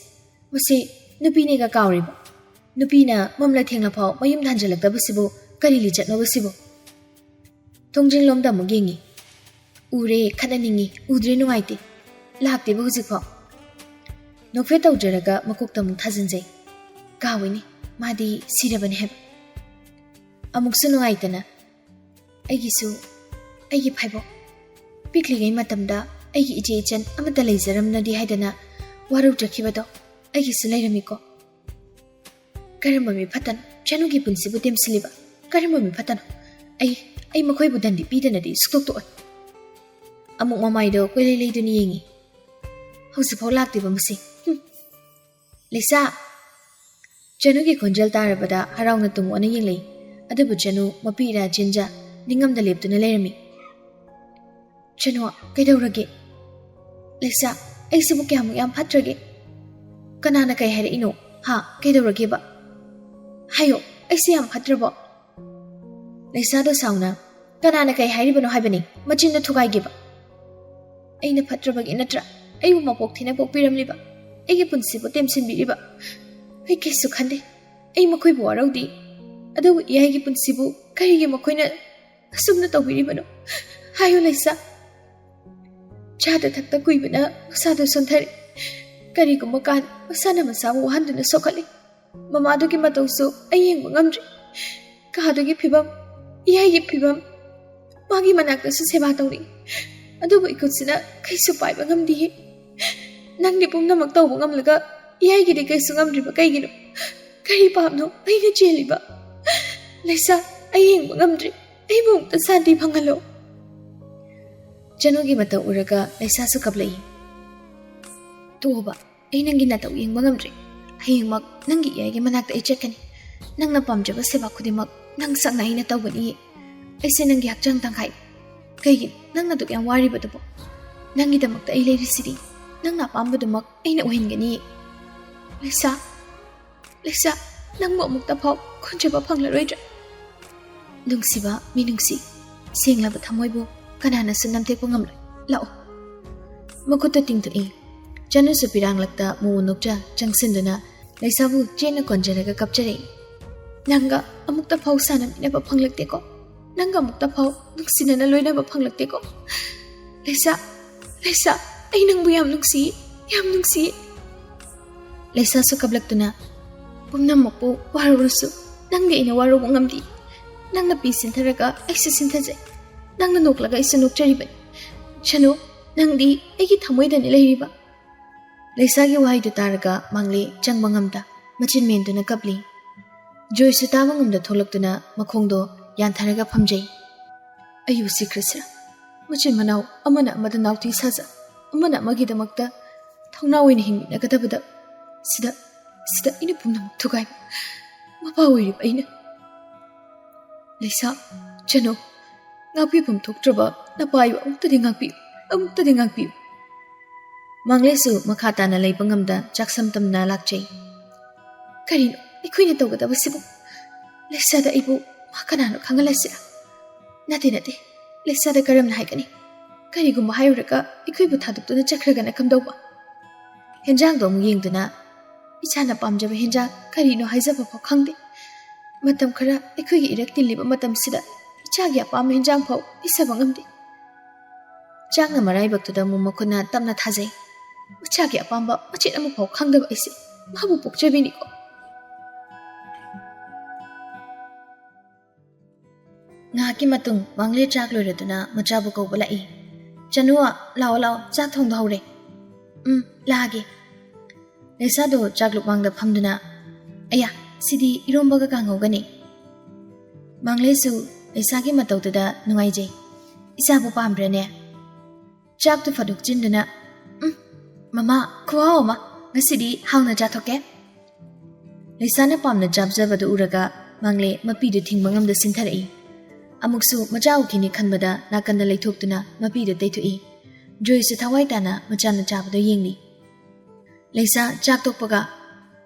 ꯃꯁꯤ ꯅꯨꯄꯤꯅꯦꯒ ꯀꯥꯎꯔꯤꯕ꯫ ꯅꯨꯄꯤꯅ ꯃꯝꯂ ꯊꯦꯡꯂꯐꯥꯎ ꯃꯌꯨꯝꯗ ꯍꯟꯖꯤꯜꯂꯛꯇꯕꯁꯤꯕꯨ ꯀꯔꯤ ꯂꯤꯆꯠꯅꯣꯕ ꯁꯤꯕꯨ?" ꯊꯣꯡꯖꯤꯡꯂꯣꯝꯗ ꯑꯃꯨꯛ ꯌꯦꯡꯉꯤ꯫ "ꯎꯔꯦ ꯈꯠꯅꯅꯤꯡꯉꯤ, ꯎꯗ꯭ꯔꯦ ꯅꯨꯡꯉꯥꯏꯇꯦ꯫ ꯂꯥꯛꯇꯦꯕ ꯍꯧꯖꯤꯛꯐꯥꯎ꯫" ꯅꯣꯛꯐꯦꯠ ꯇꯧꯖꯔꯒ ꯃꯀꯣꯛꯇ ꯑꯃꯨꯛ ꯊꯥꯖꯤꯟꯖꯩ꯫ "ꯀꯥꯎꯏꯅꯤ, ꯃꯥꯗꯤ ꯁꯤꯔꯕꯅꯤ ꯍꯥꯏꯕ꯫" ꯑꯃꯨꯛꯁꯨ ꯅꯨꯡꯉꯥꯏꯇꯅ, "ꯑꯩꯒꯤꯁꯨ, ꯑꯩꯒꯤ ꯐꯥꯏꯕꯣꯛ, ꯄꯤꯛꯂꯤꯉꯩ ꯃꯇꯝꯗ ꯑꯩꯒꯤ ꯏꯆꯦ ꯏꯆꯟ ꯑꯃꯠꯇ ꯂꯩꯖꯔꯝꯅꯗꯤ ꯍꯥꯏꯗꯅ ꯋꯥꯔꯧꯖꯈꯤꯕꯗꯣ ꯑꯩꯒꯤꯁꯨ ꯂꯩꯔꯝꯃꯤꯀꯣ꯫ ꯀꯔꯝꯕ ꯃꯤꯐꯠꯇꯅꯣ ꯆꯅꯨꯒꯤ ꯄꯨꯟꯁꯤꯕꯨ ꯇꯦꯝꯁꯤꯜꯂꯤꯕ? ꯀꯔꯝꯕ ꯃꯤꯐꯠꯇꯅꯣ? ꯑꯩ, ꯑꯩ ꯃꯈꯣꯏꯕꯨ ꯗꯟꯗꯤ ꯄꯤꯗꯅꯗꯤ ꯁꯨꯛꯇꯣꯛ ꯇꯣꯛꯑꯣꯏ꯫" ꯑꯃꯨꯛ ꯃꯃꯥꯏꯗꯣ ꯀꯣꯏꯂꯩ ꯂꯩꯗꯨꯅ ꯌꯦꯡꯉꯤ꯫ "ꯍꯧꯖꯤꯛꯐꯥꯎ ꯂꯥꯛꯇꯦꯕ ꯃꯁꯤ꯫ ꯍꯨꯝ꯫ ꯂꯩꯁꯥ!" ꯆꯅꯨꯒꯤ ꯈꯣꯟꯖꯦꯜ ꯇꯥꯔꯕꯗ ꯍꯔꯥꯎꯅ ꯇꯨꯡ ꯑꯣꯟꯅ ꯌꯦꯡꯂꯛꯏ꯫ ꯑꯗꯨꯕꯨ ꯆꯅꯨ ꯃꯄꯤ ꯏꯔꯥ ꯆꯤꯟꯖ ꯅꯤꯡꯉꯝꯗ ꯂꯦꯞꯇꯨꯅ ꯂꯩꯔꯝꯃꯤ꯫ "ꯆꯅꯨ, ꯀꯩꯗꯧꯔꯒꯦ? ꯂꯩꯁꯥ, ꯑꯩꯁꯤꯕꯨ ꯀꯌꯥꯃꯨꯛ ꯌꯥꯝ ꯐꯠꯇ꯭ꯔꯒꯦ? ꯀꯅꯥꯅ ꯀꯩ ꯍꯥꯏꯔꯛꯏꯅꯣ? ꯍꯥ? ꯀꯩꯗꯧꯔꯒꯦꯕ? ꯍꯥꯏꯌꯣ, ꯑꯩꯁꯤ ꯌꯥꯝ ꯐꯠꯇ꯭ꯔꯕꯣ?" ꯂꯩꯁꯥꯗꯣ ꯁꯥꯎꯅ, "ꯀꯅꯥꯅ ꯀꯩ ꯍꯥꯏꯔꯤꯕꯅꯣ ꯍꯥꯏꯕꯅꯤ? ꯃꯆꯤꯟꯗꯣ ꯊꯨꯒꯥꯏꯒꯦꯕ꯫ ꯑꯩꯅ ꯐꯠꯇ꯭ꯔꯕꯒꯤ ꯅꯠꯇ꯭ꯔꯥ ꯑꯩꯕꯨ ꯃꯄꯣꯛ ꯊꯤꯅ ꯄꯣꯛꯄꯤꯔꯝꯂꯤꯕ? ꯑꯩꯒꯤ ꯄꯨꯟꯁꯤꯕꯨ ꯇꯦꯝꯁꯤꯟꯕꯤꯔꯤꯕ? ꯑꯩ ꯀꯩꯁꯨ ꯈꯟꯗꯦ꯫ ꯑꯩ ꯃꯈꯣꯏꯕꯨ ꯋꯥꯔꯧꯗꯦ꯫ ꯑꯗꯨꯕꯨ ꯏꯌꯥꯏꯒꯤ ꯄꯨꯟꯁꯤꯕꯨ ꯀꯔꯤꯒꯤ ꯃꯈꯣꯏꯅ ꯑꯁꯨꯝꯅ ꯇꯧꯕꯤꯔꯤꯕꯅꯣ? ꯍꯥꯏꯌꯨ ꯂꯩꯁꯥ꯫" ꯆꯥꯗ ꯊꯛꯇ ꯀꯨꯏꯕꯅ ꯃꯁꯥꯗꯣ ꯁꯣꯟꯊꯔꯦ꯫ ꯀꯔꯤꯒꯨꯝꯕ ꯀꯥꯟ ꯃꯁꯥꯅ ꯃꯁꯥꯕꯨ ꯋꯥꯍꯟꯗꯨꯅ ꯁꯣꯛꯍꯜꯂꯤ꯫ ꯃꯃꯥꯗꯨꯒꯤ ꯃꯇꯧꯁꯨ ꯑꯩ ꯌꯦꯡꯕ ꯉꯝꯗ꯭ꯔꯦ꯫ ꯀꯥꯗꯨꯒꯤ ꯐꯤꯕꯝ, ꯏꯌꯥꯏꯒꯤ ꯐꯤꯕꯝ, ꯃꯥꯒꯤ ꯃꯅꯥꯛꯇꯁꯨ ꯁꯦꯕꯥ ꯇꯧꯅꯤꯡꯉꯤ, ꯑꯗꯨꯕꯨ ꯏꯈꯨꯠꯁꯤꯅ ꯀꯩꯁꯨ ꯄꯥꯏꯕ ꯉꯝꯗꯤꯌꯦ꯫ ꯅꯪꯗꯤ ꯄꯨꯝꯅꯃꯛ ꯇꯧꯕ ꯉꯝꯂꯒ ꯏꯌꯥꯏꯒꯤꯗꯤ ꯀꯩꯁꯨ ꯉꯝꯗ꯭ꯔꯤꯕ ꯀꯩꯒꯤꯅꯣ? ꯀꯔꯤ ꯄꯥꯞꯅꯣ ꯑꯩꯅ ꯆꯦꯜꯂꯤꯕ? ꯂꯩꯁꯥ, ꯑꯩ ꯌꯦꯡꯕ ꯉꯝꯗ꯭ꯔꯤ, ꯑꯩꯕꯨ ꯑꯃꯨꯛꯇ ꯁꯥꯟꯇꯤ ꯐꯪꯍꯜꯂꯣ꯫ ꯆꯅꯨꯒꯤ ꯃꯇꯧ ꯎꯔꯒ ꯂꯩꯁꯥꯁꯨ ꯀꯞꯂꯛꯏ꯫ ꯇꯣꯛꯑꯣꯕ, ꯑꯩ ꯅꯪꯒꯤ ꯅꯇꯧ ꯌꯦꯡꯕ ꯉꯝꯗ꯭ꯔꯦ꯫ ꯍꯌꯦꯡꯃꯛ ꯅꯪꯒꯤ ꯏꯌꯥꯏꯒꯤ ꯃꯅꯥꯛꯇ ꯑꯩ ꯆꯠꯀꯅꯤ꯫ ꯅꯪꯅ ꯄꯥꯝꯖꯕ ꯁꯦꯕꯥ ꯈꯨꯗꯤꯡꯃꯛ ꯅꯪ ꯁꯛꯅ ꯑꯩꯅ ꯇꯧꯒꯅꯤꯌꯦ꯫ ꯑꯩꯁꯦ ꯅꯪꯒꯤ ꯍꯛꯆꯥꯡ ꯇꯪꯈꯥꯏ꯫ ꯀꯩꯒꯤꯅꯣ ꯅꯪꯅ ꯑꯗꯨꯛ ꯌꯥꯝ ꯋꯥꯔꯤꯕꯗꯨꯕꯣ? ꯅꯪꯒꯤꯗꯃꯛꯇ ꯑꯩ ꯂꯩꯔꯤꯁꯤꯗꯤ꯫ ꯅꯪꯅ ꯑꯄꯥꯝꯕꯗꯨꯃꯛ ꯑꯩꯅ ꯑꯣꯏꯍꯟꯒꯅꯤꯌꯦ꯫ ꯂꯩꯁꯥ, ꯂꯩꯁꯥ, ꯅꯪꯕꯨ ꯑꯃꯨꯛꯇ ꯐꯥꯎ ꯈꯨꯟꯖꯕ ꯐꯪꯂꯔꯣꯏꯗ꯭ꯔꯥ? ꯅꯨꯡꯁꯤꯕ ꯃꯤꯅꯨꯡꯁꯤ, ꯁꯦꯡꯂꯕ ꯊꯃꯣꯏꯕꯨ ꯀꯅꯥꯅꯁꯨ ꯅꯝꯊꯦꯛꯄ ꯉꯝꯂꯣꯏ꯫ ꯂꯥꯛꯑꯣ꯫ ꯃꯈꯨꯠꯇ ꯇꯤꯡꯊꯣꯛꯏ꯫ ꯆꯅꯨꯁꯨ ꯄꯤꯔꯥꯡꯂꯛꯇ ꯃꯨ ꯅꯣꯛꯆ ꯆꯪꯁꯤꯟꯗꯨꯅ ꯂꯩꯁꯥꯕꯨ ꯆꯦꯠꯅ ꯀꯣꯟꯖꯔꯒ ꯀꯞꯆꯔꯛꯏ꯫ ꯅꯪꯒ ꯑꯃꯨꯛꯇ ꯐꯥꯎ ꯁꯥꯟꯅꯃꯤꯟꯅꯕ ꯐꯪꯂꯛꯇꯦꯀꯣ꯫ ꯅꯪꯒ ꯑꯃꯨꯛꯇ ꯐꯥꯎ ꯅꯨꯡꯁꯤꯅꯅ ꯂꯣꯏꯅꯕ ꯐꯪꯂꯛꯇꯦꯀꯣ꯫ ꯂꯩꯁꯥ, ꯂꯩꯁꯥ, ꯑꯩ ꯅꯪꯕꯨ ꯌꯥꯝ ꯅꯨꯡꯁꯤꯌꯦ, ꯌꯥꯝ ꯅꯨꯡꯁꯤꯌꯦ꯫ ꯂꯩꯁꯥꯁꯨ ꯀꯞꯂꯛꯇꯨꯅ, ꯄꯨꯝꯅꯃꯛꯄꯨ ꯋꯥꯔꯨꯔꯁꯨ ꯅꯪꯗꯤ ꯑꯩꯅ ꯋꯥꯔꯨꯕ ꯉꯝꯗꯦ꯫ ꯅꯪꯅ ꯄꯤ ꯁꯤꯟꯊꯔꯒ ꯑꯩꯁꯨ ꯁꯤꯟꯊꯖꯩ꯫ ꯅꯪꯅ ꯅꯣꯛꯂꯒ ꯑꯩꯁꯨ ꯅꯣꯛꯆꯔꯤꯕꯅꯤ꯫ ꯆꯅꯨ, ꯅꯪꯗꯤ ꯑꯩꯒꯤ ꯊꯃꯣꯏꯗꯅꯤ ꯂꯩꯔꯤꯕ꯫ ꯂꯩꯁꯥꯒꯤ ꯋꯥꯍꯩꯗꯨ ꯇꯥꯔꯒ ꯃꯥꯡꯂꯦ ꯆꯪꯕ ꯉꯝꯗ ꯃꯆꯤꯟ ꯃꯦꯟꯗꯨꯅ ꯀꯞꯂꯤ꯫ ꯖꯣꯏꯁꯨ ꯇꯥꯕ ꯉꯝꯗ ꯊꯣꯛꯂꯛꯇꯨꯅ ꯃꯈꯣꯡꯗꯣ ꯌꯥꯟꯊꯔꯒ ꯐꯝꯖꯩ꯫ ꯑꯩꯕꯨ ꯁꯤꯈ꯭ꯔꯁꯤꯔꯥ? ꯃꯆꯤꯟ ꯃꯅꯥꯎ ꯑꯃꯅ ꯑꯃꯗ ꯅꯥꯎꯇꯤ ꯁꯥꯖ, ꯑꯃꯅ ꯑꯃꯒꯤꯗꯃꯛꯇ ꯊꯧꯅꯥ ꯑꯣꯏꯅ ꯍꯤꯡꯃꯤꯟꯅꯒꯗꯕꯗ ꯁꯤꯗ, ꯁꯤꯗ ꯑꯩꯅ ꯄꯨꯝꯅꯃꯛ ꯊꯨꯒꯥꯏꯕ ꯃꯄꯥ ꯑꯣꯏꯔꯤꯕ ꯑꯩꯅ꯫ ꯂꯩꯁꯥ, ꯆꯅꯨ, ꯉꯥꯛꯄꯤꯐꯝ ꯊꯣꯛꯇ꯭ꯔꯕ ꯅꯄꯥ ꯑꯩꯕꯨ ꯑꯃꯨꯛꯇꯗꯤ ꯉꯥꯛꯄꯤꯌꯨ, ꯑꯃꯨꯛꯇꯗꯤ ꯉꯥꯛꯄꯤꯌꯨ꯫ ꯃꯥꯡꯂꯦꯁꯨ ꯃꯈꯥ ꯇꯥꯅ ꯂꯩꯕ ꯉꯝꯗ ꯆꯥꯛꯁꯝ ꯇꯝꯅ ꯂꯥꯛꯆꯩ꯫ ꯀꯔꯤꯅꯣ ꯑꯩꯈꯣꯏꯅ ꯇꯧꯒꯗꯕꯁꯤꯕꯨ? ꯂꯩꯁꯥꯗ ꯑꯩꯕꯨ ꯃꯥ ꯀꯅꯥꯅꯣ ꯈꯪꯍꯜꯂꯁꯤꯔꯥ? ꯅꯠꯇꯦ, ꯅꯠꯇꯦ, ꯂꯩꯁꯥꯗ ꯀꯔꯝꯅ ꯍꯥꯏꯒꯅꯤ? ꯀꯔꯤꯒꯨꯝꯕ ꯍꯥꯏꯔꯨꯔꯒ ꯑꯩꯈꯣꯏꯕꯨ ꯊꯥꯗꯣꯛꯇꯨꯅ ꯆꯠꯈ꯭ꯔꯒꯅ ꯀꯝꯗꯧꯕ? ꯍꯦꯟꯖꯥꯡꯗꯣ ꯑꯃꯨꯛ ꯌꯦꯡꯗꯨꯅ, ꯏꯆꯥꯅ ꯄꯥꯝꯖꯕ ꯍꯦꯟꯖꯥꯡ ꯀꯔꯤꯅꯣ ꯍꯥꯏꯖꯕ ꯐꯥꯎ ꯈꯪꯗꯦ꯫ ꯃꯇꯝ ꯈꯔ ꯑꯩꯈꯣꯏꯒꯤ ꯏꯔꯛ ꯇꯤꯜꯂꯤꯕ ꯃꯇꯝꯁꯤꯗ ꯏꯆꯥꯒꯤ ꯑꯄꯥꯝꯕ ꯍꯦꯟꯖꯥꯡ ꯐꯥꯎ ꯄꯤꯖꯕ ꯉꯝꯗꯦ꯫ ꯆꯥꯛꯅ ꯃꯔꯥꯏꯕꯛꯇꯨꯗ ꯑꯃꯨꯛ ꯃꯈꯨꯠꯅ ꯇꯞꯅ ꯊꯥꯖꯩ꯫ ꯃꯆꯥꯒꯤ ꯑꯄꯥꯝꯕ ꯃꯆꯦꯠ ꯑꯃꯐꯥꯎ ꯈꯪꯗꯕ ꯑꯩꯁꯦ ꯃꯥꯕꯨ ꯄꯣꯛꯆꯕꯤꯅꯤꯀꯣ꯫ ꯉꯥꯏꯍꯥꯛꯀꯤ ꯃꯇꯨꯡ ꯃꯪꯂꯦ ꯆꯥꯛ ꯂꯣꯏꯔꯗꯨꯅ ꯃꯆꯥꯕꯨ ꯀꯧꯕ ꯂꯥꯛꯏ꯫ "ꯆꯅꯨ, ꯂꯥꯛꯑꯣ ꯂꯥꯛꯑꯣ, ꯆꯥꯛ ꯊꯣꯡꯗꯍꯧꯔꯦ꯫" "ꯎꯝ, ꯂꯥꯛꯑꯒꯦ꯫" ꯂꯩꯁꯥꯗꯣ ꯆꯥꯛ ꯂꯨꯛꯃꯥꯡꯗ ꯐꯝꯗꯨꯅ, "ꯑꯌꯥ, ꯁꯤꯗꯤ ꯏꯔꯣꯝꯕꯒ ꯀꯥꯡꯍꯧꯒꯅꯤ꯫" ꯃꯪꯂꯦꯁꯨ ꯂꯩꯁꯥꯒꯤ ꯃꯇꯧꯗꯨꯗ ꯅꯨꯡꯉꯥꯏꯖꯩ꯫ "ꯏꯆꯥꯕꯨ ꯄꯥꯝꯕ꯭ꯔꯅꯦ?" ꯆꯥꯛꯇꯨ ꯐꯠ ꯍꯨꯛꯆꯤꯟꯗꯨꯅ, "ꯎꯝ, ꯃꯃꯥ, ꯈꯨꯍꯥꯎ ꯑꯃ, ꯉꯁꯤꯗꯤ ꯍꯥꯎꯅ ꯆꯥꯊꯣꯛꯀꯦ꯫" ꯂꯩꯁꯥꯅ ꯄꯥꯝꯅ ꯆꯥꯕꯖꯕꯗꯨ ꯎꯔꯒ ꯃꯪꯂꯦ ꯃꯄꯤꯗꯨ ꯊꯤꯡꯕ ꯉꯝꯗ ꯆꯤꯟꯊꯔꯛꯏ꯫ ꯑꯃꯨꯛꯁꯨ ꯃꯆꯥ ꯎꯈꯤꯅꯤ ꯈꯟꯕꯗ ꯅꯥꯀꯟꯗ ꯂꯩꯊꯣꯛꯇꯨꯅ ꯃꯄꯤꯗꯨ ꯇꯩꯊꯣꯛꯏ꯫ ꯖꯣꯏꯁꯨ ꯊꯋꯥꯏ ꯇꯥꯅ ꯃꯆꯥꯅ ꯆꯥꯕꯗꯨ ꯌꯦꯡꯂꯤ꯫ ꯂꯩꯁꯥ ꯆꯥꯛ ꯇꯣꯛꯄꯒ,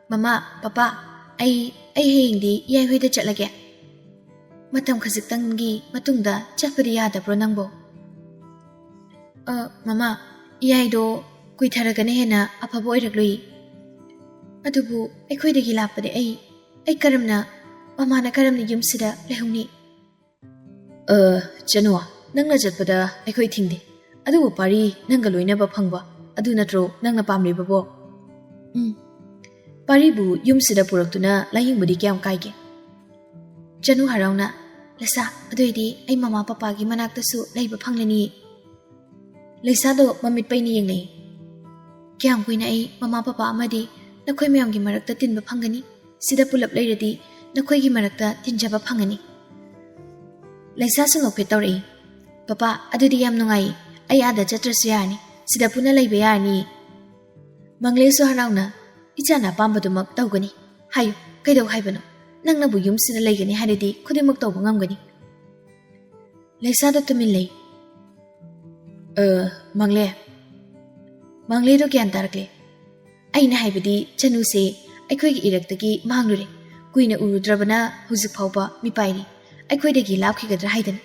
"ꯃꯃꯥ, ꯄꯄꯥ, ꯑꯩ, ꯑꯩ ꯍꯌꯦꯡꯗꯤ ꯏꯌꯥꯏ ꯍꯣꯏꯗ ꯆꯠꯂꯒꯦ꯫" "ꯃꯇꯝ ꯈꯖꯤꯛꯇꯪꯒꯤ ꯃꯇꯨꯡꯗ ꯆꯠꯄꯗꯤ ꯌꯥꯗꯕ꯭ꯔꯣ ꯅꯪꯕꯣ?" "ꯑ, ꯃꯃꯥ, ꯏꯌꯥꯏꯗꯣ ꯀꯨꯏꯊꯔꯒꯅ ꯍꯦꯟꯅ ꯑꯐꯕ ꯑꯣꯏꯔꯛꯂꯨꯏ꯫ ꯑꯗꯨꯕꯨ ꯑꯩꯈꯣꯏꯗꯒꯤ ꯂꯥꯞꯄꯗꯤ ꯑꯩ, ꯑꯩ ꯀꯔꯝꯅ, ꯃꯃꯥꯅ ꯀꯔꯝꯅ ꯌꯨꯝꯁꯤꯗ ꯂꯩꯍꯧꯅꯤ?" "ꯑ, ꯆꯅꯨ, ꯅꯪꯅ ꯆꯠꯄꯗ ꯑꯩꯈꯣꯏ ꯊꯤꯡꯗꯦ꯫ ꯑꯗꯨꯕꯨ ꯄꯥꯔꯤ ꯅꯪꯒ ꯂꯣꯏꯅꯕ ꯐꯪꯕ, ꯑꯗꯨ ꯅꯠꯇ꯭ꯔꯣ ꯅꯪꯅ ꯄꯥꯝꯂꯤꯕꯕꯣ?" "ꯎꯝ, ꯄꯥꯔꯤꯕꯨ ꯌꯨꯝꯁꯤꯗ ꯄꯨꯔꯛꯇꯨꯅ ꯂꯥꯌꯦꯡꯕꯗꯤ ꯀꯌꯥꯝ ꯀꯥꯏꯒꯦ?" ꯆꯅꯨ ꯍꯔꯥꯎꯅ, "ꯂꯩꯁꯥ, ꯑꯗꯨ ꯑꯣꯏꯗꯤ ꯑꯩ ꯃꯃꯥ ꯄꯄꯥꯒꯤ ꯃꯅꯥꯛꯇꯁꯨ ꯂꯩꯕ ꯐꯪꯂꯅꯤ꯫" ꯂꯩꯁꯥꯗꯣ ꯃꯃꯤꯠ ꯄꯩꯅ ꯌꯦꯡꯂꯛꯏ꯫ "ꯀꯌꯥꯝ ꯀꯨꯏꯅ ꯑꯩ ꯃꯃꯥ ꯄꯄꯥ ꯑꯃꯗꯤ ꯅꯈꯣꯏ ꯃꯌꯥꯝꯒꯤ ꯃꯔꯛꯇ ꯇꯤꯟꯕ ꯐꯪꯒꯅꯤ? ꯁꯤꯗ ꯄꯨꯂꯞ ꯂꯩꯔꯗꯤ ꯅꯈꯣꯏꯒꯤ ꯃꯔꯛꯇ ꯇꯤꯟꯖꯕ ꯐꯪꯒꯅꯤ꯫" ꯂꯩꯁꯥꯁꯨ ꯅꯣꯛꯐꯦꯠ ꯇꯧꯔꯛꯏ꯫ "ꯄꯄꯥ, ꯑꯗꯨꯗꯤ ꯌꯥꯝ ꯅꯨꯡꯉꯥꯏꯌꯦ꯫ ꯑꯩ ꯑꯥꯗ ꯆꯠꯇ꯭ꯔꯁꯨ ꯌꯥꯔꯅꯤ꯫ ꯁꯤꯗ ꯄꯨꯟꯅ ꯂꯩꯕ ꯌꯥꯔꯅꯤ꯫" ꯃꯪꯂꯦꯁꯨ ꯍꯔꯥꯎꯅ, "ꯏꯆꯥꯅ ꯑꯄꯥꯝꯕꯗꯨꯃꯛ ꯇꯧꯒꯅꯤ꯫ ꯍꯥꯏꯌꯨ, ꯀꯩꯗꯧ ꯍꯥꯏꯕꯅꯣ? ꯅꯪꯅꯕꯨ ꯌꯨꯝꯁꯤꯗ ꯂꯩꯒꯅꯤ ꯍꯥꯏꯔꯗꯤ ꯈꯨꯗꯤꯡꯃꯛ ꯇꯧꯕ ꯉꯝꯒꯅꯤ꯫" ꯂꯩꯁꯥꯗꯣ ꯇꯨꯃꯤꯟ ꯂꯩ꯫ "ꯑ, ꯃꯪꯂꯦ, ꯃꯪꯂꯦꯗꯣ ꯒ꯭ꯌꯥꯟ ꯇꯥꯔꯛꯂꯦ꯫ ꯑꯩꯅ ꯍꯥꯏꯕꯗꯤ ꯆꯅꯨꯁꯦ ꯑꯩꯈꯣꯏꯒꯤ ꯏꯔꯛꯇꯒꯤ ꯃꯥꯡꯂꯨꯔꯦ꯫ ꯀꯨꯏꯅ ꯎꯔꯨꯗ꯭ꯔꯕꯅ ꯍꯧꯖꯤꯛ ꯐꯥꯎꯕ ꯃꯤꯄꯥꯏꯔꯤ꯫ ꯑꯩꯈꯣꯏꯗꯒꯤ ꯂꯥꯞꯈꯤꯒꯗ꯭ꯔꯥ ꯍꯥꯏꯗꯅ꯫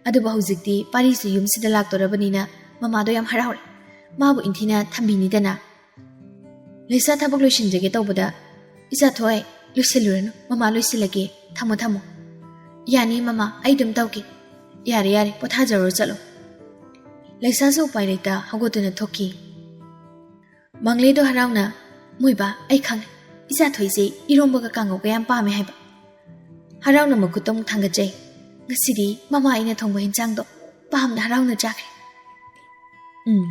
ꯑꯗꯨꯕꯨ ꯍꯧꯖꯤꯛꯇꯤ ꯄꯥꯔꯤꯁꯨ ꯌꯨꯝꯁꯤꯗ ꯂꯥꯛꯇꯣꯔꯕꯅꯤꯅ ꯃꯃꯥꯗꯣ ꯌꯥꯝ ꯍꯔꯥꯎꯔꯦ꯫ ꯃꯥꯕꯨ ꯏꯟꯊꯤꯅ ꯊꯝꯕꯤꯅꯤꯗꯅ꯫" ꯂꯩꯁꯥ ꯊꯕꯛ ꯂꯣꯏꯁꯤꯟꯖꯒꯦ ꯇꯧꯕꯗ, "ꯏꯆꯥ ꯊꯣꯏ, ꯂꯣꯏꯁꯤꯜꯂꯨꯔꯅꯨ, ꯃꯃꯥ ꯂꯣꯏꯁꯤꯜꯂꯒꯦ, ꯊꯝꯃꯣ, ꯊꯝꯃꯣ꯫" "ꯌꯥꯅꯤ ꯃꯃꯥ, ꯑꯩ ꯑꯗꯨꯝ ꯇꯧꯒꯦ꯫" "ꯌꯥꯔꯦ, ꯌꯥꯔꯦ, ꯄꯣꯊꯥꯖꯔꯨꯔꯣ, ꯆꯠꯂꯣ꯫" ꯂꯩꯁꯥꯁꯨ ꯎꯄꯥꯏ ꯂꯩꯇ ꯍꯧꯒꯠꯇꯨꯅ ꯊꯣꯛꯈꯤ꯫ ꯃꯪꯂꯦꯗꯣ ꯍꯔꯥꯎꯅ, "ꯃꯣꯏꯕꯥ, ꯑꯩ ꯈꯪꯉꯦ, ꯏꯆꯥ ꯊꯣꯏꯁꯦ ꯏꯔꯣꯝꯕꯒ ꯀꯥꯡꯉꯧꯒ ꯌꯥꯝ ꯄꯥꯝꯃꯦ ꯍꯥꯏꯕ꯫" ꯍꯔꯥꯎꯅ ꯃꯈꯨꯠꯇ ꯑꯃꯨꯛ ꯊꯥꯡꯒꯠꯆꯩ꯫ ꯉꯁꯤꯗꯤ ꯃꯃꯥ ꯑꯩꯅ ꯊꯣꯡꯕ ꯍꯤꯟꯖꯥꯡꯗꯣ ꯄꯥꯝꯅ ꯍꯔꯥꯎꯅ ꯆꯥꯈ꯭ꯔꯦ꯫ ꯎꯝ,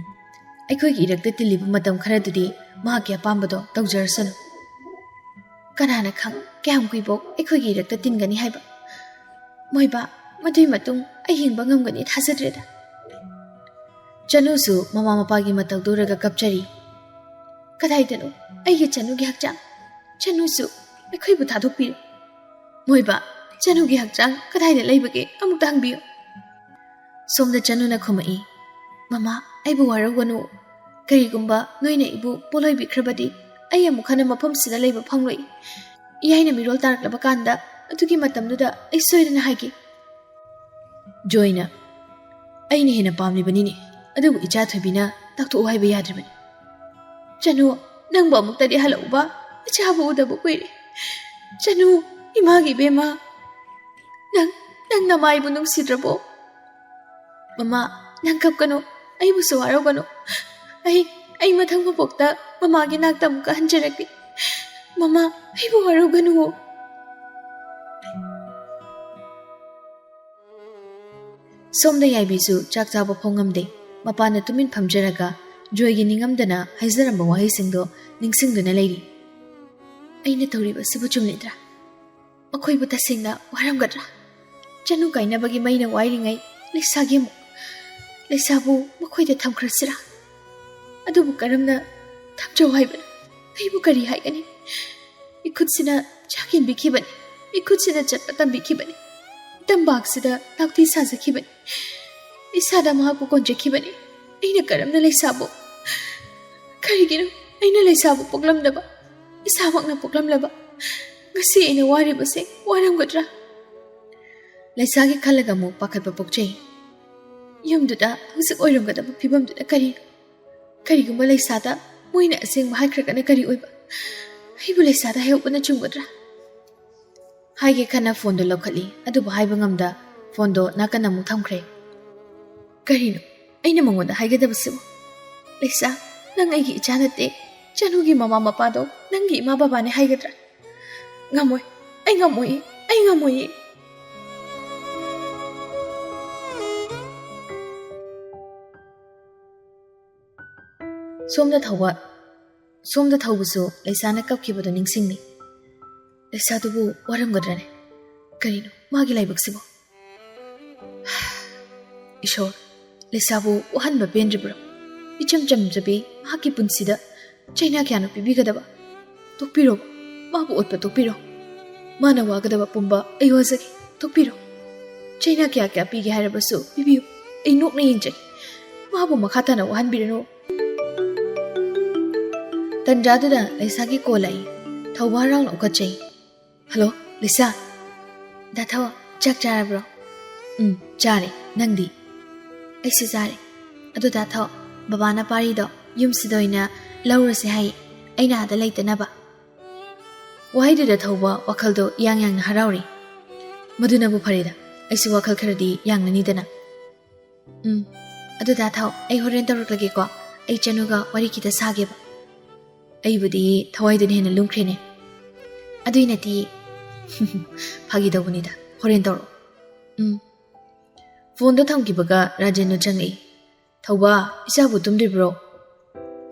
ꯑꯩꯈꯣꯏꯒꯤ ꯏꯔꯛꯇ ꯇꯤꯜꯂꯤꯕ ꯃꯇꯝ ꯈꯔꯗꯨꯗꯤ ꯃꯍꯥꯛꯀꯤ ꯑꯄꯥꯝꯕꯗꯣ ꯇꯧꯖꯔꯁꯅꯨ꯫ ꯀꯅꯥꯅ ꯈꯪ ꯀꯌꯥꯝ ꯀꯨꯏꯕꯧ ꯑꯩꯈꯣꯏꯒꯤ ꯏꯔꯛꯇ ꯇꯤꯟꯒꯅꯤ ꯍꯥꯏꯕ꯫ ꯃꯣꯏꯕꯥ, ꯃꯗꯨꯏ ꯃꯇꯨꯡ ꯑꯩ ꯍꯤꯡꯕ ꯉꯝꯒꯅꯤ ꯊꯥꯖꯗ꯭ꯔꯦꯗ꯫ ꯆꯅꯨꯁꯨ ꯃꯃꯥ ꯃꯄꯥꯒꯤ ꯃꯇꯧꯗꯨ ꯎꯔꯒ ꯀꯞꯆꯔꯤ꯫ "ꯀꯗꯥꯏꯗꯅꯣ ꯑꯩꯒꯤ ꯆꯅꯨꯒꯤ ꯍꯛꯆꯥꯡ? ꯆꯅꯨꯁꯨ ꯑꯩꯈꯣꯏꯕꯨ ꯊꯥꯗꯣꯛꯄꯤꯔꯦ꯫ ꯃꯣꯏꯕꯥ, ꯆꯅꯨꯒꯤ ꯍꯛꯆꯥꯡ ꯀꯗꯥꯏꯗ ꯂꯩꯕꯒꯦ? ꯑꯃꯨꯛꯇ ꯍꯪꯕꯤꯌꯨ꯫" ꯁꯣꯝꯗ ꯆꯅꯨꯅ ꯈꯨꯝꯃꯛꯏ, "ꯃꯃꯥ, ꯑꯩꯕꯨ ꯋꯥꯔꯧꯒꯅꯨ꯫ ꯀꯔꯤꯒꯨꯝꯕ ꯅꯣꯏꯅ ꯑꯩꯕꯨ ꯄꯣꯠꯂꯣꯏꯕꯤꯈ꯭ꯔꯕꯗꯤ ꯑꯩ ꯑꯃꯨꯛ ꯍꯟꯅ ꯃꯐꯝꯁꯤꯗ ꯂꯩꯕ ꯐꯪꯂꯣꯏ꯫ ꯏꯌꯥꯏꯅ ꯃꯤꯔꯣꯜ ꯇꯥꯔꯛꯂꯕ ꯀꯥꯟꯗ ꯑꯗꯨꯒꯤ ꯃꯇꯝꯗꯨꯗ ꯑꯩ ꯁꯣꯏꯗꯅ ꯍꯥꯏꯒꯦ꯫" ꯖꯣꯏꯅ, "ꯑꯩꯅ ꯍꯦꯟꯅ ꯄꯥꯝꯂꯤꯕꯅꯤꯅꯦ, ꯑꯗꯨꯕꯨ ꯏꯆꯥ ꯊꯣꯏꯕꯤꯅ ꯇꯥꯛꯊꯣꯛꯎ ꯍꯥꯏꯕ ꯌꯥꯗ꯭ꯔꯤꯕꯅꯤ꯫" "ꯆꯅꯨ, ꯅꯪꯕꯨ ꯑꯃꯨꯛꯇꯗꯤ ꯍꯜꯂꯛꯎꯕ, ꯏꯆꯥꯕꯨ ꯎꯗꯕ ꯀꯨꯏꯔꯦ꯫ ꯆꯅꯨ, ꯏꯃꯥꯒꯤ ꯏꯕꯦꯝꯃ, ꯅꯪ, ꯅꯪ ꯅꯃꯥꯏꯕꯨ ꯅꯨꯡꯁꯤꯗ꯭ꯔꯕꯣ?" "ꯃꯃꯥ, ꯅꯪ ꯀꯞꯀꯅꯨ, ꯑꯩꯕꯨꯁꯨ ꯋꯥꯔꯧꯒꯅꯨ꯫ ꯑꯩ, ꯑꯩ ꯃꯊꯪ ꯃꯄꯣꯛꯇ ꯃꯃꯥꯒꯤ ꯅꯥꯛꯇ ꯑꯃꯨꯛꯀ ꯍꯟꯖꯔꯛꯀꯦ꯫ ꯃꯃꯥ, ꯑꯩꯕꯨ ꯋꯥꯔꯧꯒꯅꯨ꯫" ꯁꯣꯝꯗ ꯌꯥꯏꯕꯤꯁꯨ ꯆꯥꯛ ꯆꯥꯕ ꯐꯥꯎ ꯉꯝꯗꯦ꯫ ꯃꯄꯥꯟꯗ ꯇꯨꯃꯤꯟ ꯐꯝꯖꯔꯒ ꯖꯣꯏꯒꯤ ꯅꯤꯡꯉꯝꯗꯅ ꯍꯥꯏꯖꯔꯝꯕ ꯋꯥꯍꯩꯁꯤꯡꯗꯣ ꯅꯤꯡꯁꯤꯡꯗꯨꯅ ꯂꯩꯔꯤ꯫ "ꯑꯩꯅ ꯇꯧꯔꯤꯕꯁꯤꯕꯨ ꯆꯨꯝꯂꯤꯗ꯭ꯔꯥ? ꯃꯈꯣꯏꯕꯨ ꯇꯁꯦꯡꯅ ꯋꯥꯔꯝꯒꯗ꯭ꯔꯥ? ꯆꯅꯨ ꯀꯥꯏꯅꯕꯒꯤ ꯃꯩꯅ ꯋꯥꯏꯔꯤꯉꯩ ꯂꯩꯁꯥꯒꯤ ꯑꯃꯨꯛ, ꯂꯩꯁꯥꯕꯨ ꯃꯈꯣꯏꯗ ꯊꯝꯈ꯭ꯔꯁꯤꯔꯥ? ꯑꯗꯨꯕꯨ ꯀꯔꯝꯅ ꯊꯝꯖꯧ ꯍꯥꯏꯕꯅꯣ? ꯑꯩꯕꯨ ꯀꯔꯤ ꯍꯥꯏꯒꯅꯤ? ꯏꯈꯨꯠꯁꯤꯅ ꯆꯥꯛ ꯌꯦꯟꯕꯤꯈꯤꯕꯅꯤ, ꯏꯈꯨꯠꯁꯤꯅ ꯆꯠꯄ ꯇꯝꯕꯤꯈꯤꯕꯅꯤ, ꯇꯝꯄꯥꯛꯁꯤꯗ ꯇꯥꯛꯄꯤ ꯁꯥꯖꯈꯤꯕꯅꯤ, ꯏꯁꯥꯗ ꯃꯍꯥꯛꯄꯨ ꯀꯣꯟꯖꯈꯤꯕꯅꯤ꯫ ꯑꯩꯅ ꯀꯔꯝꯅ ꯂꯩꯁꯥꯕꯨ, ꯀꯔꯤꯒꯤꯅꯣ ꯑꯩꯅ ꯂꯩꯁꯥꯕꯨ ꯄꯣꯛꯂꯝꯗꯕ, ꯏꯁꯥꯃꯛꯅ ꯄꯣꯛꯂꯝꯂꯕ? ꯉꯁꯤ ꯑꯩꯅ ꯋꯥꯔꯤꯕꯁꯦ ꯋꯥꯔꯝꯒꯗ꯭ꯔꯥ?" ꯂꯩꯁꯥꯒꯤ ꯈꯜꯂꯒ ꯑꯃꯨꯛ ꯄꯥꯈꯠꯄ ꯄꯣꯛꯆꯩ꯫ ꯌꯨꯝꯗꯨꯗ ꯍꯧꯖꯤꯛ ꯑꯣꯏꯔꯝꯒꯗꯕ ꯐꯤꯕꯝꯗꯨꯗ ꯀꯔꯤ? ꯀꯔꯤꯒꯨꯝꯕ ꯂꯩꯁꯥꯗ ꯃꯣꯏꯅ ꯑꯁꯦꯡꯕ ꯍꯥꯏꯈ꯭ꯔꯒꯅ ꯀꯔꯤ ꯑꯣꯏꯕ? ꯑꯩꯕꯨ ꯂꯩꯁꯥꯗ ꯍꯥꯏꯍꯧꯕꯅ ꯆꯨꯝꯒꯗ꯭ꯔꯥ? ꯍꯥꯏꯒꯦ ꯈꯟꯅ ꯐꯣꯟꯗꯣ ꯂꯧꯈꯠꯂꯤ, ꯑꯗꯨꯕꯨ ꯍꯥꯏꯕ ꯉꯝꯗ ꯐꯣꯟꯗꯣ ꯅꯥꯀꯟ ꯑꯃꯨꯛ ꯊꯝꯈ꯭ꯔꯦ꯫ ꯀꯔꯤꯅꯣ ꯑꯩꯅ ꯃꯉꯣꯟꯗ ꯍꯥꯏꯒꯗꯕꯁꯤꯕꯨ? "ꯂꯩꯁꯥ, ꯅꯪ ꯑꯩꯒꯤ ꯏꯆꯥ ꯅꯠꯇꯦ꯫ ꯆꯅꯨꯒꯤ ꯃꯃꯥ ꯃꯄꯥꯗꯣ ꯅꯪꯒꯤ ꯏꯃꯥ ꯕꯕꯥꯅꯦ ꯍꯥꯏꯒꯗ꯭ꯔꯥ? ꯉꯝꯃꯣꯏ, ꯑꯩ ꯉꯝꯃꯣꯏꯌꯦ, ꯑꯩ ꯉꯝꯃꯣꯏꯌꯦ꯫" ꯁꯣꯝꯗ ꯊꯧꯕ ꯁꯣꯝꯗ ꯊꯧꯕꯁꯨ ꯂꯩꯁꯥꯅ ꯀꯞꯈꯤꯕꯗꯨ ꯅꯤꯡꯁꯤꯡꯂꯤ꯫ ꯂꯩꯁꯥꯗꯨꯕꯨ ꯋꯥꯔꯝꯒꯗ꯭ꯔꯅꯦ? ꯀꯔꯤꯅꯣ ꯃꯥꯒꯤ ꯂꯥꯏꯕꯛꯁꯤꯕꯣ? ꯏꯁꯣꯔ, ꯂꯩꯁꯥꯕꯨ ꯋꯥꯍꯟꯕ ꯄꯦꯟꯗ꯭ꯔꯤꯕ꯭ꯔꯣ? ꯏꯆꯝ ꯆꯝꯖꯕꯤ ꯃꯍꯥꯛꯀꯤ ꯄꯨꯟꯁꯤꯗ ꯆꯩꯅꯥ ꯀꯌꯥꯅ ꯄꯤꯕꯤꯒꯗꯕ? ꯇꯣꯛꯄꯤꯔꯣ, ꯃꯥꯕꯨ ꯑꯣꯠꯄ ꯇꯣꯛꯄꯤꯔꯣ꯫ ꯃꯥꯅ ꯋꯥꯒꯗꯕ ꯄꯨꯝꯕ ꯑꯩ ꯋꯥꯖꯒꯦ, ꯇꯣꯛꯄꯤꯔꯣ꯫ ꯆꯩꯅꯥ ꯀꯌꯥ ꯀꯌꯥ ꯄꯤꯒꯦ ꯍꯥꯏꯔꯕꯁꯨ ꯄꯤꯕꯤꯌꯨ, ꯑꯩ ꯅꯣꯛꯅ ꯌꯦꯡꯖꯒꯦ꯫ ꯃꯥꯕꯨ ꯃꯈꯥ ꯇꯥꯅ ꯋꯥꯍꯟꯕꯤꯔꯅꯨ꯫ ꯇꯟꯖꯥꯗꯨꯗ ꯂꯩꯁꯥꯒꯤ ꯀꯣꯜ ꯂꯥꯛꯏ꯫ ꯊꯧꯕ ꯍꯔꯥꯎꯅ ꯎꯈꯠꯆꯩ꯫ "Hello, Lisa. ꯗꯥ ꯊꯧ, ꯆꯥꯛ ꯆꯥꯔꯕ꯭ꯔꯣ?" "ꯎꯝ, ꯆꯥꯔꯦ꯫ ꯅꯪꯗꯤ?" "ꯑꯩꯁꯨ ꯆꯥꯔꯦ꯫ ꯑꯗꯨ ꯗꯥ ꯊꯧ, ꯕꯕꯥꯅ ꯄꯥꯔꯤꯗꯣ ꯌꯨꯝꯁꯤꯗ ꯑꯣꯏꯅ ꯂꯧꯔꯁꯦ ꯍꯥꯏ, ꯑꯩꯅ ꯑꯥꯗ ꯂꯩꯇꯅꯕ?" ꯋꯥꯍꯩꯗꯨꯗ ꯊꯧꯕ ꯋꯥꯈꯜꯗꯣ ꯏꯌꯥꯡ ꯌꯥꯡꯅ ꯍꯔꯥꯎꯔꯤ꯫ "ꯃꯗꯨꯅꯕꯨ ꯐꯔꯦꯗ, ꯑꯩꯁꯨ ꯋꯥꯈꯜ ꯈꯔꯗꯤ ꯌꯥꯡꯂꯅꯤꯗꯅ꯫ ꯎꯝ, ꯑꯗꯨ ꯗꯥ ꯊꯧ, ꯑꯩ ꯍꯣꯔꯦꯟ ꯇꯧꯔꯛꯂꯒꯦꯀꯣ꯫ ꯑꯩ ꯆꯅꯨꯒ ꯋꯥꯔꯤ ꯈꯤꯇ ꯁꯥꯒꯦꯕ꯫ ꯑꯩꯕꯨꯗꯤ ꯊꯋꯥꯏꯗꯨꯅ ꯍꯦꯟꯅ ꯂꯨꯝꯈ꯭ꯔꯦꯅꯦ꯫ ꯑꯗꯨꯏ ꯅꯠꯇꯦ꯫ ꯐꯥꯒꯤ ꯇꯧꯕꯅꯤꯗ, ꯍꯣꯔꯦꯟ ꯇꯧꯔꯛꯑꯣ꯫ ꯎꯝ꯫" ꯐꯣꯟꯗꯣ ꯊꯝꯈꯤꯕꯒ ꯔꯥꯖꯦꯟꯗꯣ ꯆꯪꯂꯛꯏ꯫ "ꯊꯧꯕ, ꯏꯆꯥꯕꯨ ꯇꯨꯝꯗ꯭ꯔꯤꯕ꯭ꯔꯣ?"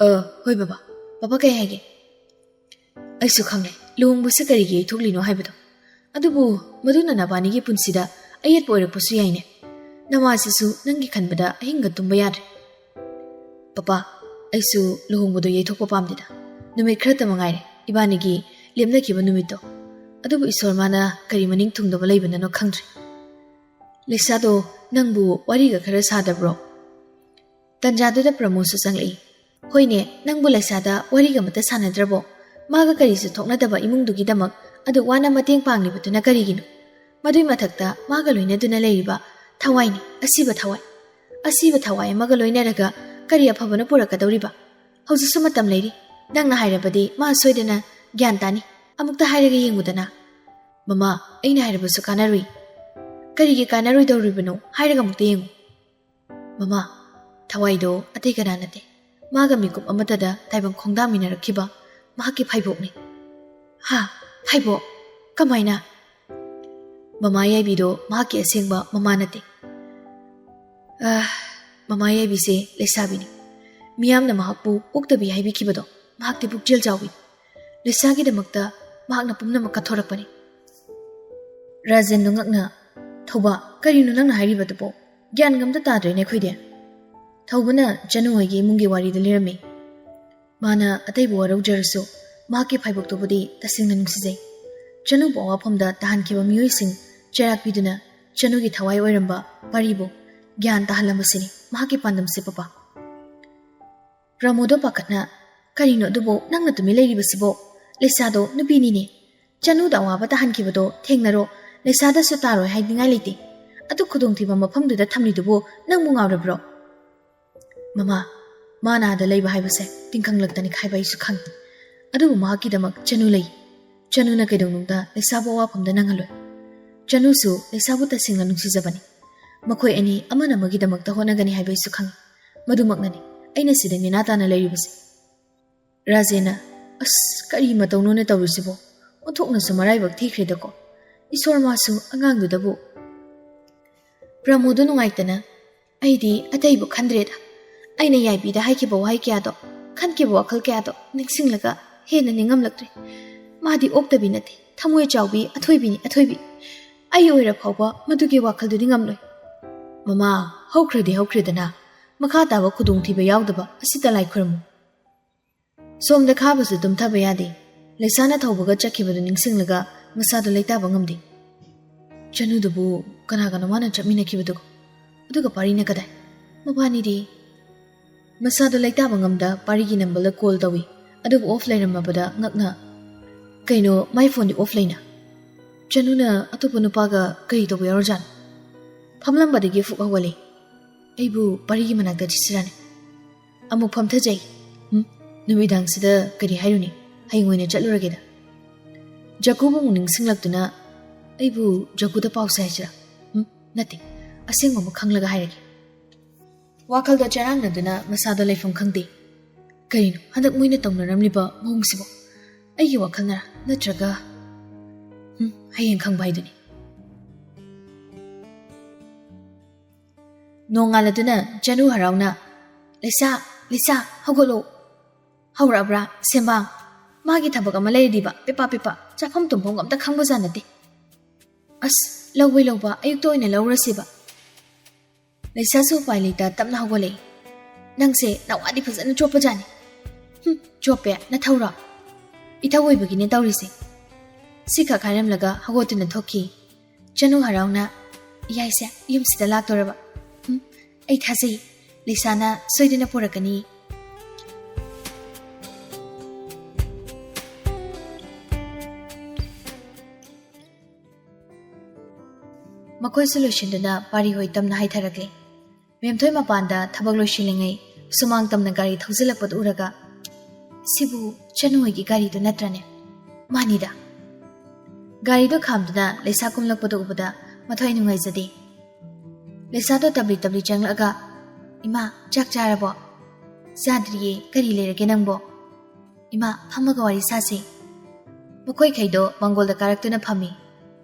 "ꯑ, ꯍꯣꯏ ꯕꯕꯥ꯫ ꯕꯕꯥ ꯀꯩ ꯍꯥꯏꯒꯦ?" "ꯑꯩꯁꯨ ꯈꯪꯂꯦ, ꯂꯨꯍꯣꯡꯕꯁꯦ ꯀꯔꯤꯒꯤ ꯌꯩꯊꯣꯛꯂꯤꯅꯣ ꯍꯥꯏꯕꯗꯣ꯫ ꯑꯗꯨꯕꯨ ꯃꯗꯨꯅ ꯅꯕꯥꯅꯤꯒꯤ ꯄꯨꯟꯁꯤꯗ ꯑꯌꯦꯠꯄ ꯑꯣꯏꯔꯛꯄꯁꯨ ꯌꯥꯏꯅꯦ꯫ ꯅꯃꯥꯁꯤꯁꯨ ꯅꯪꯒꯤ ꯈꯟꯕꯗ ꯑꯍꯤꯡꯒ ꯇꯨꯝꯕ ꯌꯥꯗ꯭ꯔꯦ꯫" "ꯄꯄꯥ, ꯑꯩꯁꯨ ꯂꯨꯍꯣꯡꯕꯗꯣ ꯌꯩꯊꯣꯛꯄ ꯄꯥꯝꯗꯦꯗ꯫ ꯅꯨꯃꯤꯠ ꯈꯔꯇ ꯃꯉꯥꯏꯔꯦ ꯏꯕꯥꯅꯤꯒꯤ ꯂꯦꯞꯅꯈꯤꯕ ꯅꯨꯃꯤꯠꯇꯣ꯫ ꯑꯗꯨꯕꯨ ꯏꯁꯣꯔ ꯃꯥꯅ ꯀꯔꯤ ꯃꯅꯤꯡ ꯊꯨꯡꯗꯕ ꯂꯩꯕꯅꯅꯣ ꯈꯪꯗ꯭ꯔꯦ꯫ ꯂꯩꯁꯥꯗꯣ ꯅꯪꯕꯨ ꯋꯥꯔꯤꯒ ꯈꯔ ꯁꯥꯗꯕ꯭ꯔꯣ?" ꯇꯟꯖꯥꯗꯨꯗ ꯄ꯭ꯔꯃꯣꯗꯁꯨ ꯆꯪꯂꯛꯏ꯫ "ꯍꯣꯏꯅꯦ, ꯅꯪꯕꯨ ꯂꯩꯁꯥꯗ ꯋꯥꯔꯤꯒ ꯑꯃꯠꯇ ꯁꯥꯟꯅꯗ꯭ꯔꯕꯣ? ꯃꯥꯒ ꯀꯔꯤꯁꯨ ꯊꯣꯛꯅꯗꯕ ꯏꯃꯨꯡꯗꯨꯒꯤꯗꯃꯛ ꯑꯗꯨꯛ ꯋꯥꯅ ꯃꯇꯦꯡ ꯄꯥꯡꯂꯤꯕꯗꯨꯅ ꯀꯔꯤꯒꯤꯅꯣ? ꯃꯗꯨꯏ ꯃꯊꯛꯇ ꯃꯥꯒ ꯂꯣꯏꯅꯗꯨꯅ ꯂꯩꯔꯤꯕ ꯊꯋꯥꯏꯅꯤ, ꯑꯁꯤꯕ ꯊꯋꯥꯏ꯫ ꯑꯁꯤꯕ ꯊꯋꯥꯏ ꯑꯃꯒ ꯂꯣꯏꯅꯔꯒ ꯀꯔꯤ ꯑꯐꯕꯅ ꯄꯨꯔꯛꯀꯗꯧꯔꯤꯕ? ꯍꯧꯖꯤꯛꯁꯨ ꯃꯇꯝ ꯂꯩꯔꯤ꯫ ꯅꯪꯅ ꯍꯥꯏꯔꯕꯗꯤ ꯃꯥ ꯁꯣꯏꯗꯅ ꯒ꯭ꯌꯥꯟ ꯇꯥꯅꯤ꯫ ꯑꯃꯨꯛꯇ ꯍꯥꯏꯔꯒ ꯌꯦꯡꯉꯨꯗꯅ꯫" "ꯃꯃꯥ, ꯑꯩꯅ ꯍꯥꯏꯔꯕꯁꯨ ꯀꯥꯟꯅꯔꯨꯏ꯫" "ꯀꯔꯤꯒꯤ ꯀꯥꯟꯅꯔꯣꯏꯗꯧꯔꯤꯕꯅꯣ? ꯍꯥꯏꯔꯒ ꯑꯃꯨꯛꯇ ꯌꯦꯡꯉꯨ꯫" "ꯃꯃꯥ, ꯊꯋꯥꯏꯗꯣ ꯑꯇꯩ ꯀꯅꯥ ꯅꯠꯇꯦ꯫ ꯃꯥꯒ ꯃꯤꯀꯨꯞ ꯑꯃꯠꯇꯗ ꯇꯥꯏꯕꯪ ꯈꯣꯡꯗꯥꯃꯤꯟꯅꯔꯛꯈꯤꯕ ꯃꯍꯥꯛꯀꯤ ꯐꯥꯏꯕꯣꯛꯅꯤ꯫" "ꯍꯥ? ꯐꯥꯏꯕꯣꯛ? ꯀꯃꯥꯏꯅ?" "ꯃꯃꯥ ꯌꯥꯏꯕꯤꯗꯣ ꯃꯍꯥꯛꯀꯤ ꯑꯁꯦꯡꯕ ꯃꯃꯥ ꯅꯠꯇꯦ꯫" "ꯑꯥ, ꯃꯃꯥ ꯌꯥꯏꯕꯤꯁꯦ ꯂꯩꯁꯥꯕꯤꯅꯤ꯫ ꯃꯤꯌꯥꯝꯅ ꯃꯍꯥꯛꯄꯨ ꯑꯣꯛꯇꯕꯤ ꯍꯥꯏꯕꯤꯈꯤꯕꯗꯣ ꯃꯍꯥꯛꯇꯤ ꯄꯨꯛꯆꯦꯜ ꯆꯥꯎꯏ꯫ ꯂꯩꯁꯥꯒꯤꯗꯃꯛꯇ ꯃꯍꯥꯛꯅ ꯄꯨꯝꯅꯃꯛ ꯀꯠꯊꯣꯔꯛꯄꯅꯤ꯫ ꯔꯥꯖꯦꯟꯗꯣ ꯉꯛꯅ, "ꯊꯧꯕ, ꯀꯔꯤꯅꯣ ꯅꯪꯅ ꯍꯥꯏꯔꯤꯕꯗꯨꯕꯣ? ꯒ꯭ꯌꯥꯟꯒ ꯑꯝꯇ ꯇꯥꯗ꯭ꯔꯦꯅꯦ ꯑꯩꯈꯣꯏꯗꯤ꯫" ꯊꯧꯕꯅ ꯆꯅꯨ ꯍꯣꯏꯒꯤ ꯏꯃꯨꯡꯒꯤ ꯋꯥꯔꯤꯗ ꯂꯤꯔꯝꯃꯤ꯫ ꯃꯥꯅ ꯑꯇꯩꯕꯨ ꯋꯥꯔꯧꯖꯔꯁꯨ ꯃꯍꯥꯛꯀꯤ ꯐꯥꯏꯕꯣꯛꯇꯨꯕꯨꯗꯤ ꯇꯁꯦꯡꯅ ꯅꯨꯡꯁꯤꯖꯩ꯫ ꯆꯅꯨꯕꯨ ꯑꯋꯥꯐꯝꯗ ꯇꯥꯍꯟꯈꯤꯕ ꯃꯤꯑꯣꯏꯁꯤꯡ ꯆꯩꯔꯥꯛ ꯄꯤꯗꯨꯅ ꯆꯅꯨꯒꯤ ꯊꯋꯥꯏ ꯑꯣꯏꯔꯝꯕ ꯄꯥꯔꯤꯕꯨ ꯒ꯭ꯌꯥꯟ ꯇꯥꯍꯜꯂꯝꯕꯁꯤꯅꯤ ꯃꯍꯥꯛꯀꯤ ꯄꯥꯟꯗꯝꯁꯦ, ꯄꯄꯥ꯫ ꯄ꯭ꯔꯃꯣꯗꯣ ꯄꯥꯈꯠꯅ, "ꯀꯔꯤꯅꯣ ꯑꯗꯨꯕꯨ ꯅꯪꯅ ꯇꯨꯃꯤꯟ ꯂꯩꯔꯤꯕꯁꯤꯕꯣ? ꯂꯩꯁꯥꯗꯣ ꯅꯨꯄꯤꯅꯤꯅꯦ꯫ ꯆꯅꯨꯗ ꯑꯋꯥꯕ ꯇꯥꯍꯟꯈꯤꯕꯗꯣ ꯊꯦꯡꯅꯔꯣ, ꯂꯩꯁꯥꯗꯁꯨ ꯇꯥꯔꯣꯏ ꯍꯥꯏꯅꯤꯡꯉꯥꯏ ꯂꯩꯇꯦ꯫ ꯑꯗꯨ ꯈꯨꯗꯣꯡꯊꯤꯕ ꯃꯐꯝꯗꯨꯗ ꯊꯝꯂꯤꯗꯨꯕꯨ ꯅꯪꯕꯨ ꯉꯥꯎꯔꯕ꯭ꯔꯣ?" "ꯃꯃꯥ, ꯃꯥꯅ ꯑꯥꯗ ꯂꯩꯕ ꯍꯥꯏꯕꯁꯦ ꯇꯤꯡꯈꯪ ꯂꯛꯇꯅꯤ ꯍꯥꯏꯕ ꯑꯩꯁꯨ ꯈꯪꯉꯤ꯫ ꯑꯗꯨꯕꯨ ꯃꯍꯥꯛꯀꯤꯗꯃꯛ ꯆꯅꯨ ꯂꯩ꯫ ꯆꯅꯨꯅ ꯀꯩꯗꯧꯅꯨꯡꯗ ꯂꯩꯁꯥꯕꯨ ꯑꯋꯥꯐꯝꯗ ꯅꯪꯍꯜꯂꯣꯏ꯫ ꯆꯅꯨꯁꯨ ꯂꯩꯁꯥꯕꯨ ꯇꯁꯦꯡꯅ ꯅꯨꯡꯁꯤꯖꯕꯅꯤ꯫ ꯃꯈꯣꯏ ꯑꯅꯤ ꯑꯃꯅ ꯑꯃꯒꯤꯗꯃꯛꯇ ꯍꯣꯠꯅꯒꯅꯤ ꯍꯥꯏꯕ ꯑꯩꯁꯨ ꯈꯪꯉꯤ꯫ ꯃꯗꯨꯃꯛꯅꯅꯤ ꯑꯩꯅ ꯁꯤꯗ ꯅꯦꯅꯥ ꯇꯥꯅ ꯂꯩꯔꯤꯕꯁꯦ꯫" ꯔꯥꯖꯦꯟꯅ, "ꯑꯁ, ꯀꯔꯤ ꯃꯇꯧꯅꯣꯅꯦ ꯇꯧꯔꯤꯁꯤꯕꯣ? ꯑꯣꯟꯊꯣꯛꯅꯁꯨ ꯃꯔꯥꯏꯕꯛ ꯊꯤꯈ꯭ꯔꯦꯗꯀꯣ꯫ ꯏꯁꯣꯔ, ꯃꯥꯁꯨ ꯑꯉꯥꯡꯗꯨꯗꯕꯨ꯫" ꯄ꯭ꯔꯃꯣꯗꯣ ꯅꯨꯡꯉꯥꯏꯇꯅ, "ꯑꯩꯗꯤ ꯑꯇꯩꯕꯨ ꯈꯟꯗ꯭ꯔꯦꯗ꯫ ꯑꯩꯅ ꯌꯥꯏꯕꯤꯗ ꯍꯥꯏꯈꯤꯕ ꯋꯥꯍꯩ ꯀꯌꯥꯗꯣ, ꯈꯟꯈꯤꯕ ꯋꯥꯈꯜ ꯀꯌꯥꯗꯣ ꯅꯤꯡꯁꯤꯡꯂꯒ ꯍꯦꯟꯅ ꯅꯤꯡꯉꯝꯂꯛꯇ꯭ꯔꯦ꯫ ꯃꯥꯗꯤ ꯑꯣꯛꯇꯕꯤ ꯅꯠꯇꯦ, ꯊꯃꯣꯏ ꯆꯥꯎꯕꯤ ꯑꯊꯣꯏꯕꯤꯅꯤ, ꯑꯊꯣꯏꯕꯤ꯫ ꯑꯩ ꯑꯣꯏꯔ ꯐꯥꯎꯕ ꯃꯗꯨꯒꯤ ꯋꯥꯈꯜꯗꯨꯗꯤ ꯉꯝꯂꯣꯏ꯫" "ꯃꯃꯥ, ꯍꯧꯈ꯭ꯔꯗꯤ ꯍꯧꯈ꯭ꯔꯦꯗꯅ, ꯃꯈꯥ ꯇꯥꯕ ꯈꯨꯗꯣꯡꯊꯤꯕ ꯌꯥꯎꯗꯕ ꯑꯁꯤꯗ ꯂꯥꯏ ꯈꯨꯔꯨꯝꯃꯨ꯫" ꯁꯣꯝꯗ ꯈꯥꯕꯁꯨ ꯇꯨꯝꯊꯕ ꯌꯥꯗꯦ꯫ ꯂꯩꯁꯥꯅ ꯊꯧꯕꯒ ꯆꯠꯈꯤꯕꯗꯨ ꯅꯤꯡꯁꯤꯡꯂꯒ ꯃꯁꯥꯗꯣ ꯂꯩꯇꯥꯕ ꯉꯝꯗꯦ꯫ "ꯆꯅꯨꯗꯨꯕꯨ ꯀꯅꯥꯒꯅꯣ ꯃꯥꯅ ꯆꯠꯃꯤꯟꯅꯈꯤꯕꯗꯨ? ꯑꯗꯨꯒ ꯄꯥꯔꯤꯅ ꯀꯗꯥꯏ? ꯃꯕꯥꯅꯤꯗꯤ?" ꯃꯁꯥꯗꯣ ꯂꯩꯇꯥꯕ ꯉꯝꯗ ꯄꯥꯔꯤꯒꯤ ꯅꯝꯕꯔꯗ ꯀꯣꯜ ꯇꯧꯏ꯫ ꯑꯗꯨꯕꯨ ꯑꯣꯐ ꯂꯩꯔꯝꯃꯕꯗ ꯉꯛꯅ, "ꯀꯩꯅꯣ, ꯃꯥꯏ ꯐꯣꯟꯗꯤ ꯑꯣꯐ ꯂꯩꯅ? ꯆꯅꯨꯅ ꯑꯇꯣꯞꯄ ꯅꯨꯄꯥꯒ ꯀꯔꯤ ꯇꯧꯕ ꯌꯥꯎꯔꯖꯥꯠꯅꯣ?" ꯐꯝꯂꯝꯕꯗꯒꯤ ꯐꯨꯛ ꯍꯧꯒꯠꯂꯦ꯫ "ꯑꯩꯕꯨ ꯄꯥꯔꯤꯒꯤ ꯃꯅꯥꯛꯇ ꯆꯠꯁꯤꯔꯥꯅꯦ?" ꯑꯃꯨꯛ ꯐꯝꯊꯖꯩ꯫ "ꯎꯝ, ꯅꯨꯃꯤꯗꯥꯡꯁꯤꯗ ꯀꯔꯤ ꯍꯥꯏꯔꯨꯅꯤ? ꯍꯌꯦꯡ ꯑꯣꯏꯅ ꯆꯠꯂꯨꯔꯒꯦꯗ꯫" ꯖꯒꯨꯕꯨ ꯑꯃꯨꯛ ꯅꯤꯡꯁꯤꯡꯂꯛꯇꯨꯅ, "ꯑꯩꯕꯨ ꯖꯒꯨꯗ ꯄꯥꯎꯁꯦ ꯍꯥꯏꯁꯤꯔꯥ? ꯎꯝ, ꯅꯠꯇꯦ, ꯑꯁꯦꯡꯕ ꯑꯃ ꯈꯪꯂꯒ ꯍꯥꯏꯔꯒꯦ꯫" ꯋꯥꯈꯜꯗ ꯆꯔꯥꯡꯅꯗꯨꯅ ꯃꯁꯥꯗ ꯂꯩꯐꯝ ꯈꯪꯗꯦ꯫ "ꯀꯔꯤꯅꯣ ꯍꯟꯗꯛ ꯃꯣꯏꯅ ꯇꯧꯅꯔꯝꯂꯤꯕ ꯃꯑꯣꯡꯁꯤꯕꯣ? ꯑꯩꯒꯤ ꯋꯥꯈꯜꯅꯔꯥ, ꯅꯠꯇ꯭ꯔꯒ? ꯎꯝ, ꯍꯌꯦꯡ ꯈꯪꯕ ꯍꯥꯏꯗꯨꯅꯤ꯫" ꯅꯣꯡꯉꯥꯜꯂꯗꯨꯅ ꯆꯅꯨ ꯍꯔꯥꯎꯅ, "ꯂꯩꯁꯥ, "ꯂꯤꯁꯥ, ꯍꯧꯒꯠꯂꯣ!" "ꯍꯧꯔꯛꯑꯕ꯭ꯔꯥ, ꯁꯦꯝꯕꯥꯡ? ꯃꯥꯒꯤ ꯊꯕꯛ ꯑꯃ ꯂꯩꯔꯗꯤꯕ, ꯄꯦꯄꯥ ꯄꯦꯄꯥ, ꯆꯥꯐꯝ ꯇꯨꯝꯐꯝꯒ ꯑꯝꯇ ꯈꯪꯕꯖꯥꯠ ꯅꯠꯇꯦ꯫ ꯑꯁ, ꯂꯧꯕꯩ ꯂꯧꯕ, ꯑꯌꯨꯛꯇ ꯑꯣꯏꯅ ꯂꯧꯔꯁꯤꯕ꯫" ꯂꯩꯁꯥꯁꯨ ꯎꯄꯥꯏ ꯂꯩꯇ ꯇꯞꯅ ꯍꯧꯒꯠꯂꯛꯏ꯫ "ꯅꯪꯁꯦ ꯅꯋꯥꯗꯤ ꯐꯖꯅ ꯆꯣꯞꯄꯖꯥꯠꯅꯤ꯫" "ꯍꯨꯝ, ꯆꯣꯞꯄꯦ, ꯅꯊꯧꯔꯣ?" "ꯏꯊꯧ ꯑꯣꯏꯕꯒꯤꯅꯦ ꯇꯧꯔꯤꯁꯦ꯫" ꯁꯤꯈꯛ ꯍꯥꯏꯔꯝꯂꯒ ꯍꯧꯒꯠꯇꯨꯅ ꯊꯣꯛꯈꯤ꯫ ꯆꯅꯨ ꯍꯔꯥꯎꯅ, "ꯏꯌꯥꯏꯁꯦ ꯌꯨꯝꯁꯤꯗ ꯂꯥꯛꯇꯣꯔꯕ꯫ ꯎꯝ, ꯑꯩ ꯊꯥꯖꯩ, ꯂꯤꯁꯥꯅ ꯁꯣꯏꯗꯅ ꯄꯨꯔꯛꯀꯅꯤ꯫" ꯃꯈꯣꯏꯁꯨ ꯂꯣꯏꯁꯤꯟꯗꯨꯅ ꯄꯥꯔꯤ ꯍꯣꯏ ꯇꯝꯅ ꯍꯥꯏꯊꯔꯛꯂꯦ꯫ ꯃꯦꯝꯊꯣꯏ ꯃꯄꯥꯟꯗ ꯊꯕꯛ ꯂꯣꯏꯁꯤꯜꯂꯤꯉꯩ ꯁꯨꯃꯥꯡ ꯇꯝꯅ ꯒꯥꯔꯤ ꯊꯧꯖꯤꯜꯂꯛꯄꯗꯨ ꯎꯔꯒ, "ꯁꯤꯕꯨ ꯆꯅꯨ ꯍꯣꯏꯒꯤ ꯒꯥꯔꯤꯗꯨ ꯅꯠꯇ꯭ꯔꯅꯦ?" "ꯃꯥꯅꯤꯗ꯫" ꯒꯥꯔꯤꯗꯨ ꯈꯥꯝꯗꯨꯅ ꯂꯩꯁꯥ ꯀꯨꯝꯂꯛꯄꯗꯨ ꯎꯕꯗ ꯃꯊꯣꯏ ꯅꯨꯡꯉꯥꯏꯖꯗꯦ꯫ ꯂꯩꯁꯥꯗꯣ ꯇꯞꯂꯤ ꯇꯞꯂꯤ ꯆꯪꯂꯛꯑꯒ, "ꯏꯃꯥ, ꯆꯥꯛ ꯆꯥꯔꯕꯣ?" "ꯆꯥꯗ꯭ꯔꯤꯌꯦ, ꯀꯔꯤ ꯂꯩꯔꯒꯦ ꯅꯪꯕꯣ?" "ꯏꯃꯥ, ꯐꯝꯃꯒ ꯋꯥꯔꯤ ꯁꯥꯁꯦ꯫" ꯃꯈꯣꯏꯈꯩꯗꯣ ꯃꯪꯒꯣꯜꯗ ꯀꯥꯔꯛꯇꯨꯅ ꯐꯝꯃꯤ꯫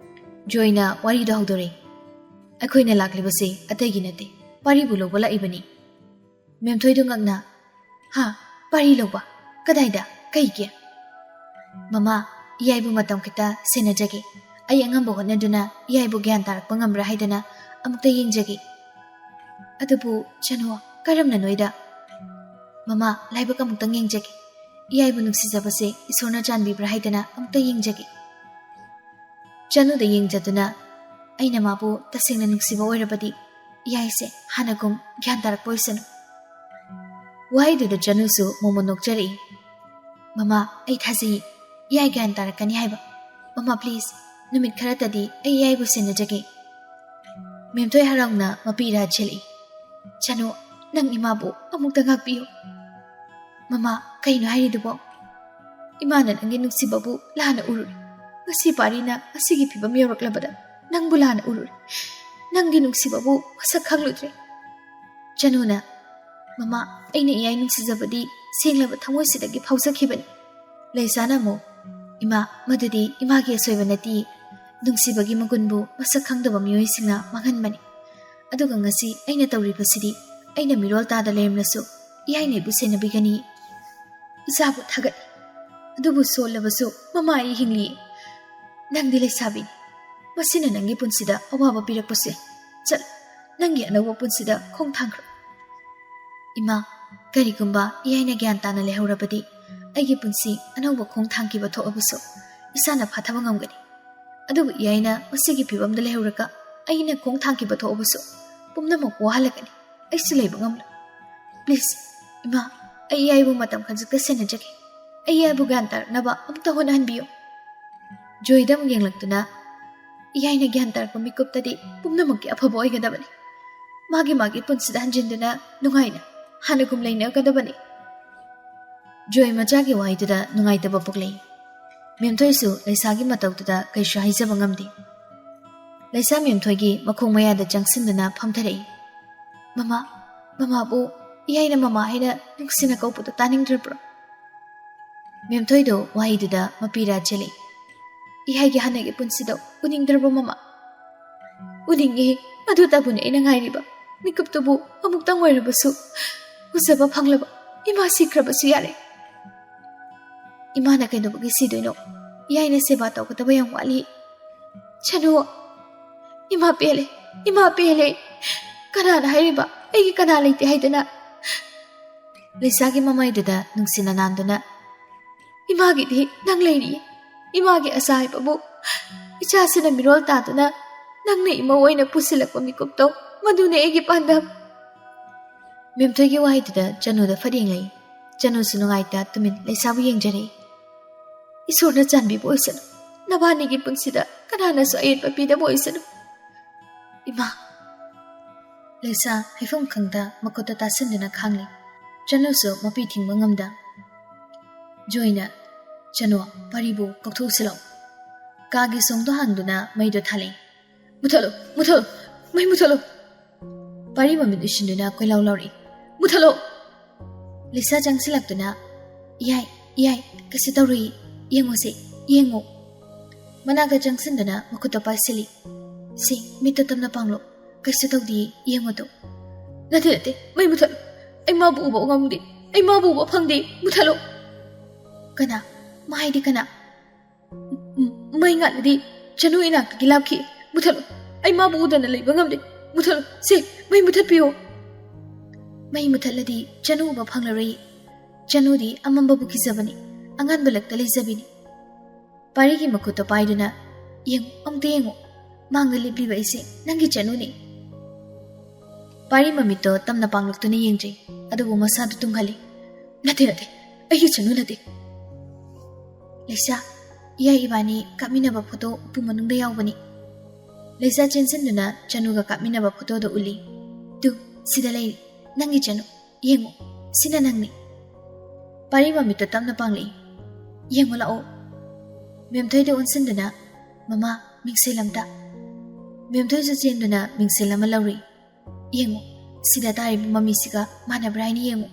ꯖꯣꯏꯅ ꯋꯥꯔꯤꯗꯣ ꯍꯧꯗꯣꯔꯛꯏ꯫ "ꯑꯩꯈꯣꯏꯅ ꯂꯥꯛꯂꯤꯕꯁꯦ ꯑꯇꯩꯒꯤ ꯅꯠꯇꯦ, ꯄꯥꯔꯤꯕꯨ ꯂꯧꯕ ꯂꯥꯛꯏꯕꯅꯤ꯫" ꯃꯦꯝꯊꯣꯏꯗꯨ ꯉꯛꯅ, "ꯍꯥ? ꯄꯥꯔꯤ ꯂꯧꯕ? ꯀꯗꯥꯏꯗ? ꯀꯩꯒꯤ?" "ꯃꯃꯥ, ꯏꯌꯥꯏꯕꯨ ꯃꯇꯝ ꯈꯤꯇ ꯁꯦꯟꯅꯖꯒꯦ꯫ ꯑꯩ ꯑꯉꯝꯕ ꯍꯣꯠꯅꯗꯨꯅ ꯏꯌꯥꯏꯕꯨ ꯒ꯭ꯌꯥꯟ ꯇꯥꯔꯛꯄ ꯉꯝꯕ꯭ꯔꯥ ꯍꯥꯏꯗꯅ ꯑꯃꯨꯛꯇ ꯌꯦꯡꯖꯒꯦ꯫" "ꯑꯗꯨꯕꯨ ꯆꯅꯨ, ꯀꯔꯝꯅꯅꯣꯏꯗ?" "ꯃꯃꯥ, ꯂꯥꯏꯕꯛ ꯑꯃꯨꯛꯇꯪ ꯌꯦꯡꯖꯒꯦ꯫ ꯏꯌꯥꯏꯕꯨ ꯅꯨꯡꯁꯤꯖꯕꯁꯦ ꯏꯁꯣꯔꯅ ꯆꯥꯟꯕꯤꯕ꯭ꯔꯥ ꯍꯥꯏꯗꯅ ꯑꯃꯨꯛꯇ ꯌꯦꯡꯖꯒꯦ꯫" ꯆꯅꯨꯗ ꯌꯦꯡꯖꯗꯨꯅ, "ꯑꯩꯅ ꯃꯥꯕꯨ ꯇꯁꯦꯡꯅ ꯅꯨꯡꯁꯤꯕ ꯑꯣꯏꯔꯕꯗꯤ ꯏꯌꯥꯏꯁꯦ ꯍꯥꯟꯅꯒꯨꯝ ꯒ꯭ꯌꯥꯟ ꯇꯥꯔꯛꯄ ꯑꯣꯏꯁꯅꯨ꯫" ꯋꯥꯍꯩꯗꯨꯗ ꯆꯅꯨꯁꯨ ꯃꯣꯃꯣꯟ ꯅꯣꯛꯆꯔꯛꯏ꯫ "ꯃꯃꯥ, ꯑꯩ ꯊꯥꯖꯩ, ꯏꯌꯥꯏ ꯒ꯭ꯌꯥꯟ ꯇꯥꯔꯛꯀꯅꯤ ꯍꯥꯏꯕ꯫ ꯃꯃꯥ, please, ꯅꯨꯃꯤꯠ ꯈꯔꯇꯗꯤ ꯑꯩ ꯏꯌꯥꯏꯕꯨ ꯁꯦꯟꯅꯖꯒꯦ꯫" ꯃꯦꯝꯊꯣꯏ ꯍꯔꯥꯎꯅ ꯃꯄꯤꯔꯥ ꯆꯦꯜꯂꯛꯏ꯫ "ꯆꯅꯨ, ꯅꯪ ꯏꯃꯥꯕꯨ ꯑꯃꯨꯛꯇ ꯉꯥꯛꯄꯤꯌꯨ꯫" "ꯃꯃꯥ, ꯀꯩꯅꯣ ꯍꯥꯏꯔꯤꯗꯨꯕꯣ? ꯏꯃꯥꯅ ꯅꯪꯒꯤ ꯅꯨꯡꯁꯤꯕꯕꯨ ꯂꯥꯟꯅ ꯎꯔꯨꯔꯦ꯫ ꯉꯁꯤ ꯄꯥꯔꯤꯅ ꯑꯁꯤꯒꯤ ꯐꯤꯕꯝ ꯌꯧꯔꯛꯂꯕꯗ ꯅꯪꯕꯨ ꯂꯥꯟꯅ ꯎꯔꯨꯔꯦ꯫ ꯅꯪꯒꯤ ꯅꯨꯡꯁꯤꯕꯕꯨ ꯃꯁꯛ ꯈꯪꯂꯨꯗ꯭ꯔꯦ꯫" ꯆꯅꯨꯅ, "ꯃꯃꯥ, ꯑꯩꯅ ꯏꯌꯥꯏ ꯅꯨꯡꯁꯤꯖꯕꯗꯤ ꯁꯦꯡꯂꯕ ꯊꯃꯣꯏꯁꯤꯗꯒꯤ ꯐꯥꯎꯖꯈꯤꯕꯅꯤ꯫" ꯂꯩꯁꯥꯅ ꯑꯃꯨꯛ, "ꯏꯃꯥ, ꯃꯗꯨꯗꯤ ꯏꯃꯥꯒꯤ ꯑꯁꯣꯏꯕ ꯅꯠꯇꯦ꯫ ꯅꯨꯡꯁꯤꯕꯒꯤ ꯃꯒꯨꯟꯕꯨ ꯃꯁꯛ ꯈꯪꯗꯕ ꯃꯤꯑꯣꯏꯁꯤꯡꯅ ꯃꯥꯡꯍꯟꯕꯅꯤ꯫ ꯑꯗꯨꯒ ꯉꯁꯤ ꯑꯩꯅ ꯇꯧꯔꯤꯕꯁꯤꯗꯤ ꯑꯩꯅ ꯃꯤꯔꯣꯜ ꯇꯥꯗ ꯂꯩꯔꯝꯂꯁꯨ ꯏꯌꯥꯏꯅ ꯑꯩꯕꯨ ꯁꯦꯟꯅꯕꯤꯒꯅꯤ꯫ ꯏꯆꯥꯕꯨ ꯊꯥꯒꯠꯂꯤ, ꯑꯗꯨꯕꯨ ꯁꯣꯜꯂꯕꯁꯨ ꯃꯃꯥ ꯑꯩ ꯍꯤꯡꯂꯤ꯫ ꯅꯪꯗꯤ ꯂꯩꯁꯥꯕꯤꯅꯤ, ꯃꯁꯤꯅ ꯅꯪꯒꯤ ꯄꯨꯟꯁꯤꯗ ꯑꯋꯥꯕ ꯄꯤꯔꯛꯄꯁꯦ꯫ ꯆꯠ, ꯅꯪꯒꯤ ꯑꯅꯧꯕ ꯄꯨꯟꯁꯤꯗ ꯈꯣꯡ ꯊꯥꯡꯈ꯭ꯔꯣ꯫ ꯏꯃꯥ, ꯀꯔꯤꯒꯨꯝꯕ ꯏꯌꯥꯏꯅ ꯒ꯭ꯌꯥꯟ ꯇꯥꯅ ꯂꯩꯍꯧꯔꯕꯗꯤ ꯑꯩꯒꯤ ꯄꯨꯟꯁꯤ ꯑꯅꯧꯕ ꯈꯣꯡ ꯊꯥꯡꯈꯤꯕ ꯊꯣꯛꯑꯕꯁꯨ ꯏꯁꯥꯅ ꯐꯥꯊꯕ ꯉꯝꯒꯅꯤ꯫ ꯑꯗꯨꯕꯨ ꯏꯌꯥꯏꯅ ꯃꯁꯤꯒꯤ ꯐꯤꯕꯝꯗ ꯂꯩꯍꯧꯔꯒ ꯑꯩꯅ ꯈꯣꯡ ꯊꯥꯡꯈꯤꯕ ꯊꯣꯛꯑꯕꯁꯨ ꯄꯨꯝꯅꯃꯛ ꯋꯥꯍꯜꯂꯒꯅꯤ꯫ ꯑꯩꯁꯨ ꯂꯩꯕ ꯉꯝꯂꯣꯏ꯫ Please, ꯏꯃꯥ, ꯑꯩ ꯏꯌꯥꯏꯕꯨ ꯃꯇꯝ ꯈꯖꯤꯛꯇ ꯁꯦꯟꯅꯖꯒꯦ꯫ ꯑꯩ ꯏꯌꯥꯏꯕꯨ ꯒ꯭ꯌꯥꯟ ꯇꯥꯔꯛꯅꯕ ꯑꯃꯨꯛꯇ ꯍꯣꯠꯅꯍꯟꯕꯤꯌꯨ꯫ ꯖꯣꯏꯗ ꯑꯃꯨꯛ ꯌꯦꯡꯂꯛꯇꯨꯅ, ꯏꯌꯥꯏꯅ ꯒ꯭ꯌꯥꯟ ꯇꯥꯔꯛꯄ ꯃꯤꯀꯨꯞꯇꯗꯤ ꯄꯨꯝꯅꯃꯛꯀꯤ ꯑꯐꯕ ꯑꯣꯏꯒꯗꯕꯅꯤ꯫ ꯃꯥꯒꯤ ꯃꯥꯒꯤ ꯄꯨꯟꯁꯤꯗ ꯍꯟꯖꯤꯟꯗꯨꯅ ꯅꯨꯡꯉꯥꯏꯅ ꯍꯥꯟꯅꯒꯨꯝ ꯂꯩꯅꯒꯗꯕꯅꯤ꯫ ꯖꯣꯏ ꯃꯆꯥꯒꯤ ꯋꯥꯍꯩꯗꯨꯗ ꯅꯨꯡꯉꯥꯏꯇꯕ ꯄꯣꯛꯂꯛꯏ꯫ ꯃꯦꯝꯊꯣꯏꯁꯨ ꯂꯩꯁꯥꯒꯤ ꯃꯇꯧꯗꯨꯗ ꯀꯩꯁꯨ ꯍꯥꯏꯖꯕ ꯉꯝꯗꯦ꯫ ꯂꯩꯁꯥ ꯃꯦꯝꯊꯣꯏꯒꯤ ꯃꯈꯣꯡ ꯃꯌꯥꯗ ꯆꯪꯁꯤꯟꯗꯨꯅ ꯐꯝꯊꯔꯛꯏ꯫ "ꯃꯃꯥ, ꯃꯃꯥꯕꯨ ꯏꯌꯥꯏꯅ ꯃꯃꯥ ꯍꯥꯏꯅ ꯅꯨꯡꯁꯤꯅ ꯀꯧꯕꯗꯨ ꯇꯥꯅꯤꯡꯗ꯭ꯔꯕ꯭ꯔꯣ?" ꯃꯦꯝꯊꯣꯏꯗꯣ ꯋꯥꯍꯩꯗꯨꯗ ꯃꯄꯤ ꯔꯥ ꯆꯦꯜꯂꯛꯏ꯫ "ꯏꯌꯥꯏꯒꯤ ꯍꯥꯟꯅꯒꯤ ꯄꯨꯟꯁꯤꯗꯣ ꯎꯅꯤꯡꯗ꯭ꯔꯕꯣ ꯃꯃꯥ?" "ꯎꯅꯤꯡꯉꯤ, ꯑꯗꯨꯇꯕꯨꯅꯤ ꯑꯩꯅ ꯉꯥꯏꯔꯤꯕ꯫ ꯃꯤꯀꯨꯞꯇꯨꯕꯨ ꯑꯃꯨꯛꯇꯪ ꯑꯣꯏꯔꯕꯁꯨ ꯎꯖꯕ ꯐꯪꯂꯕ꯫ ꯏꯃꯥ ꯁꯤꯈ꯭ꯔꯕꯁꯨ ꯌꯥꯔꯦ꯫" "ꯏꯃꯥꯅ ꯀꯩꯗꯧꯕꯒꯤ ꯁꯤꯗꯣꯏꯅꯣ? ꯏꯌꯥꯏꯅ ꯁꯦꯕꯥ ꯇꯧꯒꯗꯕ ꯌꯥꯝ ꯋꯥꯠꯂꯤ꯫" "ꯁꯅꯨ, ꯏꯃꯥ ꯄꯦꯜꯂꯦ, ꯏꯃꯥ ꯄꯦꯜꯂꯦ꯫ ꯀꯅꯥꯅ ꯍꯥꯏꯔꯤꯕ ꯑꯩꯒꯤ ꯀꯅꯥ ꯂꯩꯇꯦ ꯍꯥꯏꯗꯅ?" ꯂꯩꯁꯥꯒꯤ ꯃꯃꯥꯏꯗꯨꯗ ꯅꯨꯡꯁꯤꯅ ꯅꯥꯟꯗꯨꯅ, "ꯏꯃꯥꯒꯤꯗꯤ ꯅꯪ ꯂꯩꯔꯤ꯫ ꯏꯃꯥꯒꯤ ꯑꯁꯥ ꯍꯥꯏꯕꯕꯨ ꯏꯆꯥꯁꯤꯅ ꯃꯤꯔꯣꯜ ꯇꯥꯗꯨꯅ ꯅꯪꯅ ꯏꯃꯧ ꯑꯣꯏꯅ ꯄꯨꯁꯤꯜꯂꯛꯄ ꯃꯤꯀꯨꯞꯇꯣ, ꯃꯗꯨꯅꯦ ꯑꯩꯒꯤ ꯄꯥꯟꯗꯝ꯫" ꯃꯦꯝꯊꯣꯏꯒꯤ ꯋꯥꯍꯩꯗꯨꯗ ꯆꯅꯨꯗ ꯐꯠ ꯌꯦꯡꯂꯛꯏ꯫ ꯆꯅꯨꯁꯨ ꯅꯨꯡꯉꯥꯏꯇ ꯇꯨꯃꯤꯟ ꯂꯩꯁꯥꯕꯨ ꯌꯦꯡꯖꯔꯛꯏ꯫ "ꯏꯁꯣꯔꯅ ꯆꯥꯟꯕꯤꯕ ꯑꯣꯏꯁꯅꯨ, ꯅꯕꯥꯅꯤꯒꯤ ꯄꯨꯟꯁꯤꯗ ꯀꯅꯥꯅꯁꯨ ꯑꯌꯦꯠꯄ ꯄꯤꯗꯕ ꯑꯣꯏꯁꯅꯨ, ꯏꯃꯥ꯫" ꯂꯩꯁꯥ ꯍꯥꯏꯐꯝ ꯈꯪꯗ ꯃꯈꯨꯠꯇ ꯇꯥꯁꯤꯟꯗꯨꯅ ꯈꯥꯡꯂꯤ꯫ ꯆꯅꯨꯁꯨ ꯃꯄꯤ ꯊꯤꯡꯕ ꯉꯝꯗ, ꯖꯣꯏꯅ, "ꯆꯅꯨ, ꯄꯥꯔꯤꯕꯨ ꯀꯧꯊꯣꯛꯎꯁꯤ ꯂꯥꯛꯑꯣ꯫" ꯀꯥꯒꯤ ꯁꯣꯡꯗꯣ ꯍꯥꯡꯗꯨꯅ ꯃꯩꯗꯣ ꯊꯥꯜꯂꯛꯏ꯫ "ꯃꯨꯊꯠꯂꯨ, ꯃꯨꯊꯠꯂꯨ, ꯃꯩ ꯃꯨꯊꯠꯂꯨ!" ꯄꯥꯔꯤ ꯃꯃꯤꯠ ꯎꯏꯁꯤꯟꯗꯨꯅ ꯀꯣꯏꯂꯥꯎ ꯂꯥꯎꯔꯛꯏ꯫ "ꯃꯨꯊꯠꯂꯣ!" ꯂꯤꯁꯥ ꯆꯪꯁꯤꯜꯂꯛꯇꯨꯅ, "ꯏꯌꯥꯏ, ꯏꯌꯥꯏ, ꯀꯩꯁꯨ ꯇꯧꯔꯣꯏꯌꯦ, ꯌꯦꯡꯉꯨꯁꯦ, ꯌꯦꯡꯉꯨ꯫" ꯃꯅꯥꯛꯇ ꯆꯪꯁꯤꯟꯗꯨꯅ ꯃꯈꯨꯠꯇ ꯄꯥꯏꯁꯤꯜꯂꯤ꯫ "ꯁꯤ, ꯃꯤꯠꯇ ꯇꯞꯅ ꯄꯥꯡꯂꯣ, ꯀꯩꯁꯨ ꯇꯧꯗꯤꯌꯦ, ꯌꯦꯡꯉꯨ ꯑꯗꯨ꯫" "ꯅꯠꯇꯦ, ꯅꯠꯇꯦ, ꯃꯩ ꯃꯨꯊꯠꯂꯨ, ꯑꯩ ꯃꯥꯕꯨ ꯎꯕ ꯉꯝꯗꯦ꯫ ꯑꯩ ꯃꯥꯕꯨ ꯎꯕ ꯐꯪꯗꯦ꯫ ꯃꯨꯊꯠꯂꯣ꯫ ꯀꯅꯥ? ꯃꯥ ꯍꯥꯏꯗꯤ ꯀꯅꯥ? ꯎꯝ, ꯃꯩ ꯉꯥꯜꯂꯗꯤ ꯆꯅꯨ ꯏꯅꯥꯛꯇꯒꯤ ꯂꯥꯞꯈꯤ꯫ ꯃꯨꯊꯠꯂꯣ꯫ ꯑꯩ ꯃꯥꯕꯨ ꯎꯗꯅ ꯂꯩꯕ ꯉꯝꯗꯦ꯫ ꯃꯨꯊꯠꯂꯣ꯫ ꯁꯦ, ꯃꯩ ꯃꯨꯊꯠꯄꯤꯌꯣ꯫ ꯃꯩ ꯃꯨꯊꯠꯂꯗꯤ ꯆꯅꯨ ꯎꯕ ꯐꯪꯂꯔꯣꯏ꯫ ꯆꯅꯨꯗꯤ ꯑꯃꯝꯕꯕꯨ ꯀꯤꯖꯕꯅꯤ꯫ ꯑꯉꯥꯟꯕ ꯂꯛꯇ ꯂꯩꯖꯕꯤꯅꯤ꯫ ꯄꯥꯔꯤꯒꯤ ꯃꯈꯨꯠꯇꯣ ꯄꯥꯏꯗꯨꯅ, "ꯌꯦꯡꯉꯨ, ꯑꯝꯇ ꯌꯦꯡꯉꯨ꯫ ꯃꯥꯡꯗ ꯂꯦꯞꯂꯤꯕ ꯑꯩꯁꯦ ꯅꯪꯒꯤ ꯆꯅꯨꯅꯤ꯫" ꯄꯥꯔꯤ ꯃꯃꯤꯠꯇꯣ ꯇꯞꯅ ꯄꯥꯡꯂꯛꯇꯨꯅ ꯌꯦꯡꯖꯩ꯫ ꯑꯗꯨꯕꯨ ꯃꯁꯥꯗꯨ ꯇꯨꯝꯍꯜꯂꯤ꯫ "ꯅꯠꯇꯦ, ꯅꯠꯇꯦ, ꯑꯩꯒꯤ ꯆꯅꯨ ꯅꯠꯇꯦ꯫" "ꯂꯩꯁꯥ, ꯏꯌꯥ ꯏꯕꯥꯅꯤ ꯀꯥꯞꯃꯤꯟꯅꯕ ꯐꯣꯇꯣ ꯎꯄꯨ ꯃꯅꯨꯡꯗ ꯌꯥꯎꯕꯅꯤ꯫" ꯂꯩꯁꯥ ꯆꯦꯟꯁꯤꯟꯗꯨꯅ ꯆꯅꯨꯒ ꯀꯥꯞꯃꯤꯟꯅꯕ ꯐꯣꯇꯣꯗꯣ ꯎꯠꯂꯤ꯫ "ꯇꯨ, ꯁꯤꯗ ꯂꯩꯔꯤ, ꯅꯪꯒꯤ ꯆꯅꯨ꯫ ꯌꯦꯡꯉꯨ, ꯁꯤꯅ ꯅꯪꯅꯤ꯫" ꯄꯥꯔꯤ ꯃꯃꯤꯠꯇꯣ ꯇꯞꯅ ꯄꯥꯡꯂꯛꯏ꯫ "ꯌꯦꯡꯉꯨ ꯂꯥꯛꯑꯣ꯫" ꯃꯦꯝꯊꯣꯏꯗ ꯑꯣꯟꯁꯤꯟꯗꯨꯅ, "ꯃꯃꯥ, ꯃꯤꯡꯁꯦꯜ ꯑꯝꯇ꯫" ꯃꯦꯝꯊꯣꯏꯁꯨ ꯆꯦꯟꯗꯨꯅ ꯃꯤꯡꯁꯦꯜ ꯑꯃ ꯂꯧꯔꯨꯏ꯫ "ꯌꯦꯡꯉꯨ, ꯁꯤꯗ ꯇꯥꯔꯤꯕ ꯃꯃꯤꯁꯤꯒ ꯃꯥꯟꯅꯕ꯭ꯔꯥ ꯍꯥꯏꯅ ꯌꯦꯡꯉꯨ꯫"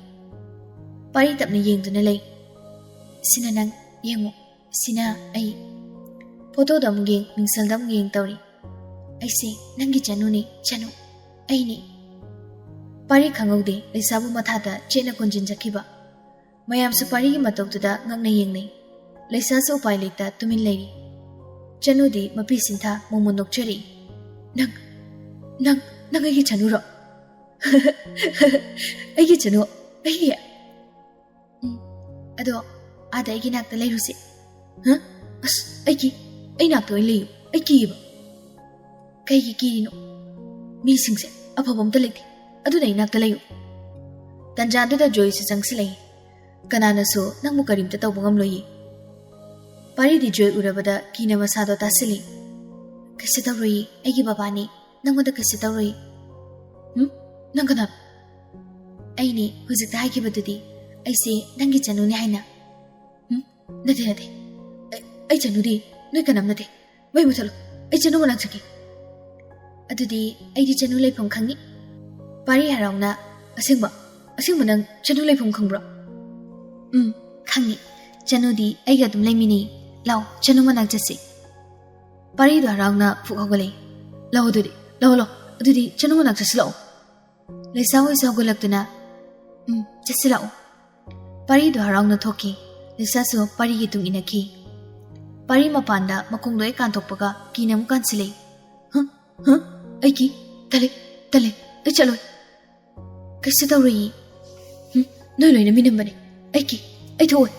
ꯄꯥꯔꯤ ꯇꯞꯅ ꯌꯦꯡꯗꯨꯅ ꯂꯩ꯫ "ꯁꯤꯅ ꯅꯪ, ꯌꯦꯡꯉꯨ, ꯁꯤꯅ ꯑꯩ꯫" ꯐꯣꯇꯣꯗ ꯑꯃꯨꯛ ꯌꯦꯡ, ꯃꯤꯡꯁꯦꯜꯗ ꯑꯃꯨꯛ ꯌꯦꯡ ꯇꯧꯔꯤ꯫ "ꯑꯩꯁꯦ ꯅꯪꯒꯤ ꯆꯅꯨꯅꯤ, ꯆꯅꯨ꯫ ꯑꯩꯅꯤ꯫" ꯄꯥꯔꯤ ꯈꯪꯍꯧꯗꯦ ꯂꯩꯁꯥꯕꯨ ꯃꯊꯥꯗ ꯆꯦꯠꯅ ꯀꯣꯟꯁꯤꯟꯖꯈꯤꯕ꯫ ꯃꯌꯥꯝꯁꯨ ꯄꯥꯔꯤꯒꯤ ꯃꯇꯧꯗꯨꯗ ꯉꯛꯅ ꯌꯦꯡꯅꯩ꯫ ꯂꯩꯁꯥꯁꯨ ꯎꯄꯥꯏ ꯂꯩꯇ ꯇꯨꯃꯤꯟ ꯂꯩꯔꯤ꯫ ꯆꯅꯨꯗꯤ ꯃꯄꯤ ꯁꯤꯟꯊꯥ ꯃꯣꯃꯣꯟ ꯅꯣꯛꯆꯔꯛꯏ꯫ "ꯅꯪ, ꯅꯪ, ꯅꯪ ꯑꯩꯒꯤ ꯆꯅꯨꯔꯣ?" "ꯑꯩꯒꯤ ꯆꯅꯨ, ꯑꯩꯒꯤ?" "ꯎꯝ, ꯑꯗꯣ ꯑꯥꯗ ꯑꯩꯒꯤ ꯅꯥꯛꯇ ꯂꯩꯔꯨꯁꯦ꯫" "ꯍ? ꯑꯁ, ꯑꯩꯒꯤ, ꯑꯩ ꯅꯥꯛꯇ ꯑꯣꯏꯅ ꯂꯩꯌꯨ, ꯑꯩ ꯀꯤꯌꯦꯕ꯫" "ꯀꯩꯒꯤ ꯀꯤꯔꯤꯅꯣ? ꯃꯤꯁꯤꯡꯁꯦ ꯑꯐꯕ ꯑꯝꯇ ꯂꯩꯇꯦ, ꯑꯗꯨꯅ ꯑꯩ ꯅꯥꯛꯇ ꯂꯩꯌꯨ꯫" ꯇꯟꯖꯥꯗꯨꯗ ꯖꯣꯏꯁꯨ ꯆꯪꯁꯤꯜꯂꯛꯏ꯫ "ꯀꯅꯥꯅꯁꯨ ꯅꯪꯕꯨ ꯀꯔꯤꯝꯇ ꯇꯧꯕ ꯉꯝꯂꯣꯏꯌꯦ꯫" ꯄꯥꯔꯤꯗꯤ ꯖꯣꯏ ꯎꯔꯕꯗ ꯀꯤꯅ ꯃꯁꯥꯗꯣ ꯇꯥꯁꯤꯜꯂꯤ꯫ "ꯀꯩꯁꯨ ꯇꯧꯔꯣꯏꯌꯦ, ꯑꯩꯒꯤ ꯕꯕꯥꯅꯤ, ꯅꯪꯉꯣꯟꯗ ꯀꯩꯁꯨ ꯇꯧꯔꯣꯏꯌꯦ꯫" "ꯍꯨꯝ? ꯅꯪ ꯀꯅꯥ?" "ꯑꯩꯅꯦ, ꯍꯧꯖꯤꯛꯇ ꯍꯥꯏꯈꯤꯕꯗꯨꯗꯤ, ꯑꯩꯁꯦ ꯅꯪꯒꯤ ꯆꯅꯨꯅꯦ ꯍꯥꯏꯅ꯫" "ꯍꯨꯝ? ꯅꯠꯇꯦ, ꯅꯠꯇꯦ꯫ ꯑꯩ, ꯑꯩ ꯆꯅꯨꯗꯤ ꯅꯣꯏ ꯀꯅꯥꯝ ꯅꯠꯇꯦ꯫ ꯃꯩ ꯃꯨꯊꯠꯂꯨ, ꯑꯩ ꯆꯅꯨ ꯃꯅꯥꯛ ꯆꯠꯀꯦ꯫" "ꯑꯗꯨꯗꯤ ꯑꯩꯗꯤ ꯆꯅꯨ ꯂꯩꯐꯝ ꯈꯪꯉꯤ꯫" ꯄꯥꯔꯤ ꯍꯔꯥꯎꯅ, "ꯑꯁꯦꯡꯕ? ꯑꯁꯦꯡꯕ ꯅꯪ ꯆꯅꯨ ꯂꯩꯐꯝ ꯈꯪꯕ꯭ꯔꯣ?" "ꯎꯝ, ꯈꯪꯉꯤ꯫ ꯆꯅꯨꯗꯤ ꯑꯩꯒ ꯑꯗꯨꯝ ꯂꯩꯃꯤꯟꯅꯩ꯫ ꯂꯥꯛꯑꯣ, ꯆꯅꯨ ꯃꯅꯥꯛ ꯆꯠꯁꯤ꯫" ꯄꯥꯔꯤꯗꯣ ꯍꯔꯥꯎꯅ ꯐꯨꯛ ꯍꯧꯒꯠꯂꯛꯏ꯫ "ꯂꯥꯛꯑꯣ ꯑꯗꯨꯗꯤ, ꯂꯥꯛꯑꯣ, ꯂꯥꯛꯑꯣ꯫ ꯑꯗꯨꯗꯤ ꯆꯅꯨ ꯃꯅꯥꯛ ꯆꯠꯁꯤ ꯂꯥꯛꯑꯣ꯫" ꯂꯩꯁꯥ ꯍꯣꯏꯁꯨ ꯍꯧꯒꯠꯂꯛꯇꯨꯅ, "ꯎꯝ, ꯆꯠꯁꯤ ꯂꯥꯛꯑꯣ꯫" ꯄꯥꯔꯤꯗꯣ ꯍꯔꯥꯎꯅ ꯊꯣꯛꯈꯤ꯫ ꯂꯤꯁꯥꯁꯨ ꯄꯥꯔꯤꯒꯤ ꯇꯨꯡ ꯏꯟꯅꯈꯤ꯫ ꯄꯥꯔꯤ ꯃꯄꯥꯟꯗ ꯃꯈꯣꯡꯗꯣ ꯍꯦꯛ ꯀꯥꯟꯊꯣꯛꯄꯒ ꯀꯤꯅ ꯑꯃꯨꯛ ꯀꯥꯟꯁꯤꯜꯂꯛꯏ꯫ "ꯍ? ꯍ? ꯑꯩ ꯀꯤ꯫ ꯇꯜꯂꯦ, ꯇꯜꯂꯦ꯫ ꯑꯩ ꯆꯠꯂꯣꯏ꯫" "ꯀꯩꯁꯨ ꯇꯧꯔꯣꯏꯌꯦ꯫" "ꯍꯨꯝ, ꯅꯣꯏ ꯂꯣꯏꯅ ꯃꯤꯅꯝꯕꯅꯦ꯫ ꯑꯩ ꯀꯤ꯫ ꯑꯩ ꯊꯣꯛꯑꯣꯏ꯫"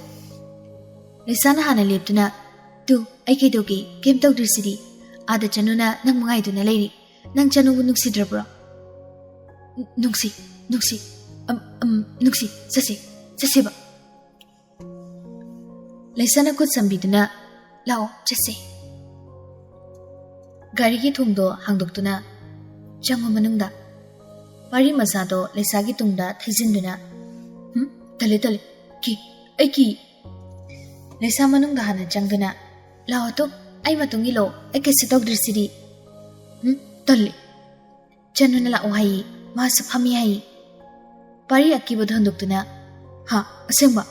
ꯂꯩꯁꯥꯅ ꯍꯥꯟꯅ ꯂꯦꯞꯇꯨꯅ, "ꯇꯨ, ꯑꯩ ꯀꯩꯗꯧꯒꯦ? ꯀꯩꯝ ꯇꯧꯗ꯭ꯔꯤꯁꯤꯗꯤ꯫ ꯑꯥꯗ ꯆꯅꯨꯅ ꯅꯪ ꯉꯥꯏꯗꯨꯅ ꯂꯩꯔꯤ꯫ ꯅꯪ ꯆꯅꯨꯕꯨ ꯅꯨꯡꯁꯤꯗ꯭ꯔꯕ꯭ꯔꯣ?" "ꯅꯨꯡꯁꯤ, ꯅꯨꯡꯁꯤ꯫ ꯑꯝ, ꯑꯝ, ꯅꯨꯡꯁꯤ꯫ ꯆꯠꯁꯤ, ꯆꯠꯁꯤꯕ꯫" ꯂꯩꯁꯥꯅ ꯈꯨꯠ ꯁꯝꯕꯤꯗꯨꯅ, "ꯂꯥꯛꯑꯣ, ꯆꯠꯁꯦ꯫" ꯒꯥꯔꯤꯒꯤ ꯊꯣꯡꯗꯣ ꯍꯥꯡꯗꯣꯛꯇꯨꯅ, "ꯆꯪꯉꯣ ꯃꯅꯨꯡꯗ꯫" ꯄꯥꯔꯤ ꯃꯆꯥꯗꯣ ꯂꯩꯁꯥꯒꯤ ꯇꯨꯡꯗ ꯊꯩꯖꯤꯟꯗꯨꯅ, "ꯍꯨꯝ, ꯇꯜꯂꯦ, ꯇꯜꯂꯦ꯫ ꯀꯤ, ꯑꯩ ꯀꯤ꯫" ꯂꯩꯁꯥ ꯃꯅꯨꯡꯗ ꯍꯥꯟꯅ ꯆꯪꯗꯨꯅ, "ꯂꯥꯛꯑꯣ ꯇꯨ, ꯑꯩ ꯃꯇꯨꯡ ꯏꯜꯂꯣ, ꯑꯩ ꯀꯩꯁꯨ ꯇꯧꯗ꯭ꯔꯤꯁꯤꯗꯤ꯫" "ꯍꯨꯝ, ꯇꯜꯂꯦ꯫ ꯆꯅꯨꯅ ꯂꯥꯛꯑꯣ ꯍꯥꯏꯌꯦ, ꯃꯥꯁꯨ ꯐꯝꯃꯤ ꯍꯥꯏꯌꯦ꯫" ꯄꯥꯔꯤ ꯑꯀꯤꯕꯗ ꯍꯟꯗꯣꯛꯇꯨꯅ, "ꯍꯥ, ꯑꯁꯦꯡꯕ?"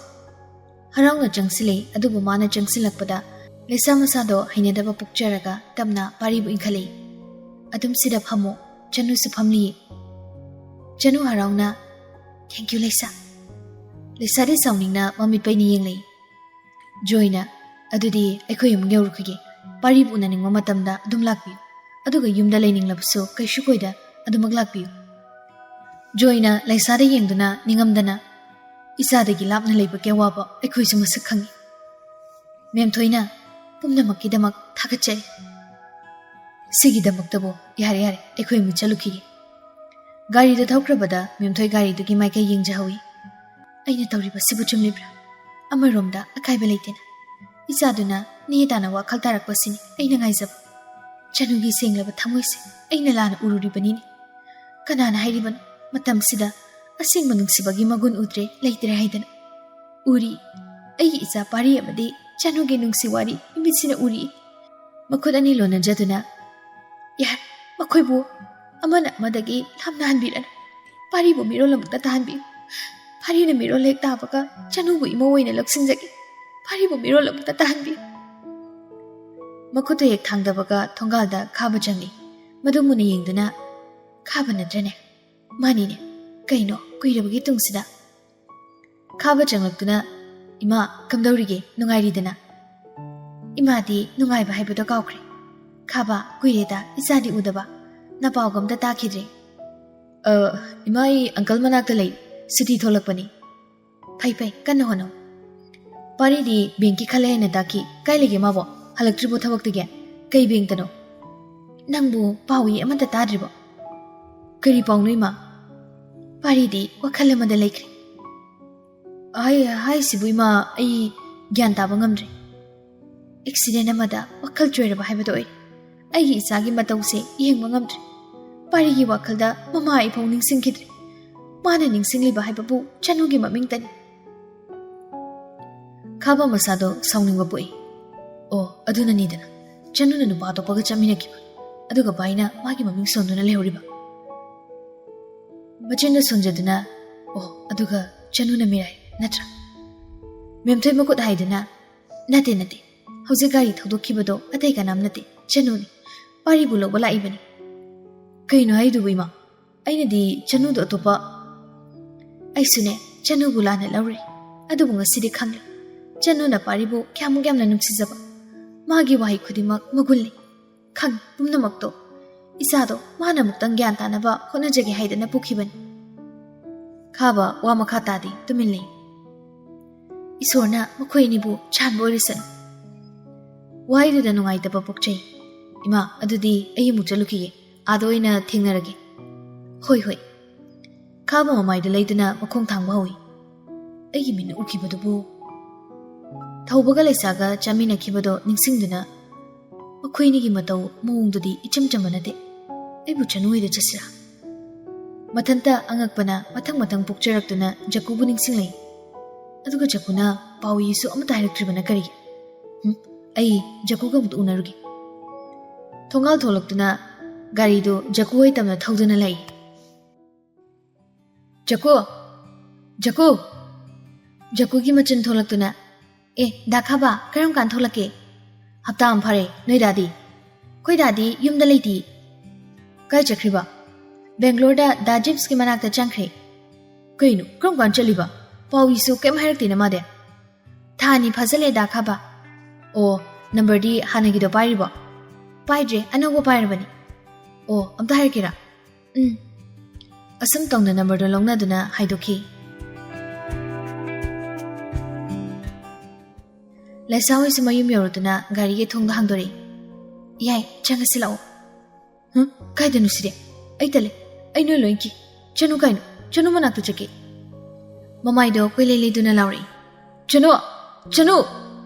ꯍꯔꯥꯎꯅ ꯆꯪꯁꯤꯜꯂꯦ, ꯑꯗꯨꯕꯨ ꯃꯥꯅ ꯆꯪꯁꯤꯜꯂꯛꯄꯗ ꯂꯩꯁꯥ ꯃꯆꯥꯗꯣ ꯍꯩꯅꯗꯕ ꯄꯣꯛꯆꯔꯒ ꯇꯞꯅ ꯄꯥꯔꯤꯕꯨ ꯏꯟꯈꯠꯂꯛꯏ꯫ "ꯑꯗꯨꯝ ꯁꯤꯗ ꯐꯝꯃꯣ, ꯆꯅꯨꯁꯨ ꯐꯝꯂꯤꯌꯦ꯫" ꯆꯅꯨ ꯍꯔꯥꯎꯅ, "Thank you, ꯂꯩꯁꯥ꯫" ꯂꯩꯁꯥꯗꯤ ꯁꯥꯎꯅꯤꯡꯅ ꯃꯃꯤꯠ ꯄꯩꯅ ꯌꯦꯡꯂꯛꯏ꯫ ꯖꯣꯏꯅ, "ꯑꯗꯨꯗꯤ ꯑꯩꯈꯣꯏ ꯑꯃꯨꯛ ꯌꯧꯔꯨꯈꯤꯒꯦ꯫ ꯄꯥꯔꯤꯕꯨ ꯎꯅꯅꯤꯡꯕ ꯃꯇꯝꯗ ꯑꯗꯨꯝ ꯂꯥꯛꯄꯤꯌꯨ꯫ ꯑꯗꯨꯒ ꯌꯨꯝꯗ ꯂꯩꯅꯤꯡꯂꯕꯁꯨ ꯀꯩꯁꯨ ꯀꯣꯏꯗ ꯑꯗꯨꯃꯛ ꯂꯥꯛꯄꯤꯌꯨ꯫" ꯖꯣꯏꯅ ꯂꯩꯁꯥꯗ ꯌꯦꯡꯗꯨꯅ ꯅꯤꯡꯉꯝꯗꯅ, "ꯏꯆꯥꯗꯒꯤ ꯂꯥꯞꯅ ꯂꯩꯕꯒꯤ ꯑꯋꯥꯕ ꯑꯩꯈꯣꯏꯁꯨ ꯃꯁꯛ ꯈꯪꯏ꯫ ꯃꯦꯝꯊꯣꯏꯅ ꯄꯨꯝꯅꯃꯛꯀꯤꯗꯃꯛ ꯊꯥꯒꯠꯆꯔꯤ꯫ ꯁꯤꯒꯤꯗꯃꯛꯇꯕꯨ ꯌꯥꯔꯦ, ꯌꯥꯔꯦ, ꯑꯩꯈꯣꯏ ꯑꯃꯨꯛ ꯆꯠꯂꯨꯈꯤꯒꯦ꯫" ꯒꯥꯔꯤꯗ ꯊꯧꯈ꯭ꯔꯕꯗ ꯃꯦꯝꯊꯣꯏ ꯒꯥꯔꯤꯗꯨꯒꯤ ꯃꯥꯏꯀꯩ ꯌꯦꯡꯖꯍꯧꯏ꯫ "ꯑꯩꯅ ꯇꯧꯔꯤꯕꯁꯤꯕꯨ ꯆꯨꯝꯂꯤꯕ꯭ꯔꯥ? ꯑꯃꯔꯣꯝꯗ ꯑꯀꯥꯏꯕ ꯂꯩꯇꯦꯅ꯫ ꯏꯆꯥꯗꯨꯅ ꯅꯦ ꯇꯥꯅ ꯋꯥꯈꯜ ꯇꯥꯔꯛꯄꯁꯤꯅꯤ ꯑꯩꯅ ꯉꯥꯏꯖꯕ꯫ ꯆꯅꯨꯒꯤ ꯁꯦꯡꯂꯕ ꯊꯃꯣꯏꯁꯦ ꯑꯩꯅ ꯂꯥꯟꯅ ꯎꯔꯨꯔꯤꯕꯅꯤꯅꯦ꯫ ꯀꯅꯥꯅ ꯍꯥꯏꯔꯤꯕꯅꯣ ꯃꯇꯝꯁꯤꯗ ꯑꯁꯦꯡꯕ ꯅꯨꯡꯁꯤꯕꯒꯤ ꯃꯒꯨꯟ ꯎꯗ꯭ꯔꯦ, ꯂꯩꯇ꯭ꯔꯦ ꯍꯥꯏꯗꯅ? ꯎꯔꯤ, ꯑꯩꯒꯤ ꯏꯆꯥ ꯄꯥꯔꯤ ꯑꯃꯗꯤ ꯆꯅꯨꯒꯤ ꯅꯨꯡꯁꯤ ꯋꯥꯔꯤ ꯏꯃꯤꯠꯁꯤꯅ ꯎꯔꯤ꯫" ꯃꯈꯨꯠ ꯑꯅꯤ ꯂꯣꯟꯅꯖꯗꯨꯅ, "ꯌꯥꯔꯦ, ꯃꯈꯣꯏꯕꯨ ꯑꯃꯅ ꯑꯃꯗꯒꯤ ꯂꯥꯞꯅꯍꯟꯕꯤꯔꯅꯨ꯫ ꯄꯥꯔꯤꯕꯨ ꯃꯤꯔꯣꯜ ꯑꯃꯨꯛꯇ ꯇꯥꯍꯟꯕꯤꯌꯨ꯫ ꯄꯥꯔꯤꯅ ꯃꯤꯔꯣꯜ ꯍꯦꯛ ꯇꯥꯕꯒ ꯆꯅꯨꯕꯨ ꯏꯃꯧ ꯑꯣꯏꯅ ꯂꯧꯁꯤꯟꯖꯒꯦ꯫ ꯄꯥꯔꯤꯕꯨ ꯃꯤꯔꯣꯜ ꯑꯃꯨꯛꯇ ꯇꯥꯍꯟꯕꯤꯌꯨ꯫" ꯃꯈꯨꯠꯇꯨ ꯍꯦꯛ ꯊꯥꯡꯗꯕꯒ ꯊꯣꯡꯒꯥꯜꯗ ꯈꯥꯕ ꯆꯪꯏ꯫ ꯃꯗꯨ ꯃꯨꯟꯅ ꯌꯦꯡꯗꯨꯅ, "ꯈꯥꯕ ꯅꯠꯇ꯭ꯔꯅꯦ? ꯃꯥꯅꯤꯅꯦ, ꯀꯩꯅꯣ, ꯀꯨꯏꯔꯕꯒꯤ ꯇꯨꯡꯁꯤꯗ? ꯈꯥꯕ ꯆꯪꯂꯛꯇꯨꯅ, "ꯏꯃꯥ, ꯀꯝꯗꯧꯔꯤꯒꯦ? ꯅꯨꯡꯉꯥꯏꯔꯤꯗꯅ?" ꯏꯃꯥꯗꯤ ꯅꯨꯡꯉꯥꯏꯕ ꯍꯥꯏꯕꯗꯣ ꯀꯥꯎꯈ꯭ꯔꯦ꯫ "ꯈꯥꯕ, ꯀꯨꯏꯔꯦꯗ ꯏꯆꯥꯗꯤ ꯎꯗꯕ꯫ ꯅꯄꯥꯎꯒ ꯑꯝꯇ ꯇꯥꯈꯤꯗ꯭ꯔꯦ꯫" "ꯑ, ꯏꯃꯥ, ꯑꯩ ꯑꯪꯀꯜ ꯃꯅꯥꯛꯇ ꯂꯩ꯫ ꯁꯨꯇꯤ ꯊꯣꯛꯂꯛꯄꯅꯤ꯫" "ꯐꯩ ꯐꯩ, ꯀꯟꯅ ꯍꯣꯠꯅꯧ꯫" "ꯄꯥꯔꯤꯗꯤ ꯕꯦꯡꯀꯤ ꯈꯜꯂꯦ ꯍꯥꯏꯅ ꯇꯥꯈꯤ꯫ ꯀꯥꯏ ꯂꯩꯒꯦ ꯃꯥꯕꯣ? ꯍꯜꯂꯛꯇ꯭ꯔꯤꯕꯣ ꯊꯕꯛꯇꯒꯤ? ꯀꯩ ꯕꯦꯡꯇꯅꯣ?" "ꯅꯪꯕꯨ ꯄꯥꯎ ꯏ ꯑꯃꯠꯇ ꯇꯥꯗ꯭ꯔꯤꯕꯣ?" "ꯀꯔꯤ ꯄꯥꯎꯅꯣ, ꯏꯃꯥ?" "ꯄꯥꯔꯤꯗꯤ ꯋꯥꯈꯜ ꯑꯃꯗ ꯂꯩꯈ꯭ꯔꯦ꯫" "ꯍꯥꯏ-, ꯍꯥꯏꯁꯤꯕꯨ, ꯏꯃꯥ, ꯑꯩ ꯒ꯭ꯌꯥꯟ ꯇꯥꯕ ꯉꯝꯗ꯭ꯔꯦ꯫ ꯑꯦꯛꯁꯤꯗꯦꯟ ꯑꯃꯗ ꯋꯥꯈꯜ ꯆꯣꯏꯔꯕ ꯍꯥꯏꯕꯗꯣ ꯑꯣꯏꯔꯦ꯫ ꯑꯩꯒꯤ ꯏꯆꯥꯒꯤ ꯃꯇꯧꯁꯦ ꯌꯦꯡꯕ ꯉꯝꯗ꯭ꯔꯦ꯫ ꯄꯥꯔꯤꯒꯤ ꯋꯥꯈꯜꯗ ꯃꯃꯥ ꯑꯩꯐꯥꯎ ꯅꯤꯡꯁꯤꯡꯈꯤꯗ꯭ꯔꯦ꯫ ꯃꯥꯅ ꯅꯤꯡꯁꯤꯡꯂꯤꯕ ꯍꯥꯏꯕꯕꯨ ꯆꯅꯨꯒꯤ ꯃꯃꯤꯡꯇꯅꯤ꯫" ꯈꯥꯕ ꯃꯁꯥꯗꯣ ꯁꯥꯎꯅꯤꯡꯕ ꯄꯣꯛꯏ꯫ "ꯑꯣ, ꯑꯗꯨꯅꯅꯤꯗꯅ, ꯆꯅꯨꯅ ꯅꯨꯄꯥ ꯑꯇꯣꯞꯄꯒ ꯆꯠꯃꯤꯟꯅꯈꯤꯕ, ꯑꯗꯨꯒ ꯚꯥꯏꯅ ꯃꯥꯒꯤ ꯃꯃꯤꯡ ꯁꯣꯟꯗꯨꯅ ꯂꯩꯍꯧꯔꯤꯕ꯫" ꯃꯆꯤꯟꯗ ꯁꯣꯟꯖꯗꯨꯅ, "ꯑꯣ, ꯑꯗꯨꯒ ꯆꯅꯨꯅ ꯃꯤꯔꯥꯏ ꯅꯠꯇ꯭ꯔꯥ?" ꯃꯦꯝꯊꯣꯏ ꯃꯈꯨꯠ ꯍꯥꯏꯗꯨꯅ, "ꯅꯠꯇꯦ, ꯅꯠꯇꯦ, ꯍꯧꯖꯤꯛ ꯒꯥꯔꯤ ꯊꯧꯗꯣꯛꯈꯤꯕꯗꯣ ꯑꯇꯩ ꯀꯅꯥꯝ ꯅꯠꯇꯦ, ꯆꯅꯨꯅꯤ꯫ ꯄꯥꯔꯤꯕꯨ ꯂꯧꯕ ꯂꯥꯛꯏꯕꯅꯤ꯫" "ꯀꯩꯅꯣ ꯍꯥꯏꯗꯨꯕꯨ, ꯏꯃꯥ? ꯑꯩꯅꯗꯤ ꯆꯅꯨꯗꯣ ꯑꯇꯣꯞꯄ꯫" "ꯑꯩꯁꯨꯅꯦ, ꯆꯅꯨꯕꯨ ꯂꯥꯟꯅ ꯂꯧꯔꯦ꯫ ꯑꯗꯨꯕꯨ ꯉꯁꯤꯗꯤ ꯈꯪꯂꯦ꯫ ꯆꯅꯨꯅ ꯄꯥꯔꯤꯕꯨ ꯀꯌꯥꯃꯨꯛ ꯌꯥꯝꯅ ꯅꯨꯡꯁꯤꯖꯕ꯫ ꯃꯥꯒꯤ ꯋꯥꯍꯩ ꯈꯨꯗꯤꯡꯃꯛ ꯃꯒꯨꯟ ꯂꯩ꯫ ꯈꯪꯉꯤ ꯄꯨꯝꯅꯃꯛꯇꯣ꯫ ꯏꯆꯥꯗꯣ ꯃꯥꯅ ꯑꯃꯨꯛꯇꯪ ꯒ꯭ꯌꯥꯟ ꯇꯥꯅꯕ ꯍꯣꯠꯅꯖꯒꯦ ꯍꯥꯏꯗꯅ ꯄꯨꯈꯤꯕꯅꯤ꯫" ꯈꯥꯕ ꯋꯥ ꯃꯈꯥ ꯇꯥꯗꯦ, ꯇꯨꯃꯤꯟ ꯂꯩ꯫ "ꯏꯁꯣꯔꯅ ꯃꯈꯣꯏ ꯑꯅꯤꯕꯨ ꯆꯥꯟꯕ ꯑꯣꯏꯔꯁꯅꯨ꯫" ꯋꯥꯍꯩꯗꯨꯗ ꯅꯨꯡꯉꯥꯏꯇꯕ ꯄꯣꯛꯆꯩ꯫ "ꯏꯃꯥ, ꯑꯗꯨꯗꯤ ꯑꯩ ꯑꯃꯨꯛ ꯆꯠꯂꯨꯈꯤꯒꯦ꯫ ꯑꯥꯗ ꯑꯣꯏꯅ ꯊꯦꯡꯅꯔꯒꯦ꯫" "ꯍꯣꯏ, ꯍꯣꯏ꯫" ꯈꯥꯕ ꯃꯃꯥꯏꯗ ꯂꯩꯗꯨꯅ ꯃꯈꯣꯡ ꯊꯥꯡꯕ ꯍꯧꯏ꯫ "ꯑꯩꯒꯤ ꯃꯤꯠꯅ ꯎꯈꯤꯕꯗꯨꯕꯨ?" ꯊꯧꯕꯒ ꯂꯩꯁꯥꯒ ꯆꯥꯃꯤꯟꯅꯈꯤꯕꯗꯣ ꯅꯤꯡꯁꯤꯡꯗꯨꯅ, "ꯃꯈꯣꯏ ꯑꯅꯤꯒꯤ ꯃꯇꯧ ꯃꯑꯣꯡꯗꯨꯗꯤ ꯏꯆꯝ ꯆꯝꯕ ꯅꯠꯇꯦ꯫ ꯑꯩꯕꯨ ꯆꯅꯨ ꯍꯣꯏꯗ ꯆꯠꯁꯤꯔꯥ?" ꯃꯊꯟꯇ ꯑꯉꯛꯄꯅ ꯃꯊꯪ ꯃꯊꯪ ꯄꯣꯛꯆꯔꯛꯇꯨꯅ ꯖꯀꯨꯕꯨ ꯅꯤꯡꯁꯤꯡꯂꯛꯏ꯫ ꯑꯗꯨꯒ ꯖꯀꯨꯅ ꯄꯥꯎ ꯏꯁꯨ ꯑꯃꯠꯇ ꯍꯥꯏꯔꯛꯇ꯭ꯔꯤꯕꯅ ꯀꯔꯤꯒꯤ? ꯍꯨꯝ, ꯑꯩ ꯖꯀꯨꯒ ꯑꯃꯨꯛꯇ ꯎꯅꯔꯨꯒꯦ꯫ ꯊꯣꯡꯒꯥꯜ ꯊꯣꯛꯂꯛꯇꯨꯅ ꯒꯥꯔꯤꯗꯨ ꯖꯀꯨ ꯍꯣꯏ ꯇꯝꯅ ꯊꯧꯗꯨꯅ ꯂꯥꯛꯏ꯫ "ꯖꯀꯨ! ꯖꯀꯨ!" ꯖꯀꯨꯒꯤ ꯃꯆꯤꯟ ꯊꯣꯛꯂꯛꯇꯨꯅ, "ꯑꯦ, ꯗꯥ ꯈꯥꯕ, ꯀꯔꯝ ꯀꯥꯟ ꯊꯣꯛꯂꯛꯀꯦ?" "ꯍꯞꯇꯥ ꯑꯃ ꯐꯥꯔꯦ꯫ ꯅꯣꯏ ꯗꯥꯗꯤ?" "ꯑꯩꯈꯣꯏ ꯗꯥꯗꯤ ꯌꯨꯝꯗ ꯂꯩꯇꯦ꯫" "ꯀꯥꯏ ꯆꯠꯈ꯭ꯔꯤꯕ?" ꯕꯦꯡꯒ꯭ꯂꯣꯔꯗ ꯗꯥ ꯖꯤꯞꯁꯀꯤ ꯃꯅꯥꯛꯇ ꯆꯪꯈ꯭ꯔꯦ꯫ ꯀꯩꯅꯣ, ꯀꯔꯝ ꯀꯥꯟ ꯆꯠꯂꯤꯕ? ꯄꯥꯎ ꯏꯁꯨ ꯀꯩꯝ ꯍꯥꯏꯔꯛꯇꯦꯅ ꯃꯥꯗꯤ꯫ ꯊꯥ ꯑꯅꯤ ꯐꯥꯖꯜꯂꯦ ꯗꯥ ꯈꯥꯕ꯫ ꯑꯣ, ꯅꯝꯕꯔꯗꯤ ꯍꯥꯟꯅꯒꯤꯗꯣ ꯄꯥꯏꯔꯤꯕꯣ? ꯄꯥꯏꯗ꯭ꯔꯦ, ꯑꯅꯧꯕ ꯄꯥꯏꯔꯕꯅꯤ꯫ ꯑꯣ, ꯑꯝꯇ ꯍꯥꯏꯔꯛꯀꯦꯔꯥ? ꯎꯝ꯫ ꯑꯁꯨꯝ ꯇꯧꯅ ꯅꯝꯕꯔꯗꯣ ꯂꯧꯅꯗꯨꯅ ꯍꯥꯏꯗꯣꯛꯈꯤ꯫ ꯂꯩꯁꯥ ꯍꯣꯏꯁꯨ ꯃꯌꯨꯝ ꯌꯧꯔꯗꯨꯅ ꯒꯥꯔꯤꯒꯤ ꯊꯣꯡꯗꯣ ꯍꯥꯡꯗꯣꯔꯛꯏ꯫ "ꯌꯥꯏ, ꯆꯪꯉꯁꯤ ꯂꯥꯛꯑꯣ"꯫ "ꯍꯨꯝ? ꯀꯥꯏꯗꯅꯣ ꯁꯤꯗꯤ? ꯑꯩ ꯇꯜꯂꯦ꯫ ꯑꯩ ꯅꯣꯏ ꯂꯣꯏ ꯀꯤ꯫ ꯆꯅꯨ ꯀꯥꯏꯅꯣ? ꯆꯅꯨ ꯃꯅꯥꯛꯇ ꯆꯠꯀꯦ"꯫ ꯃꯃꯥꯏꯗꯣ ꯀꯣꯏꯂꯩ ꯂꯩꯗꯨꯅ ꯂꯥꯎꯔꯛꯏ꯫ "ꯆꯅꯨ! ꯆꯅꯨ!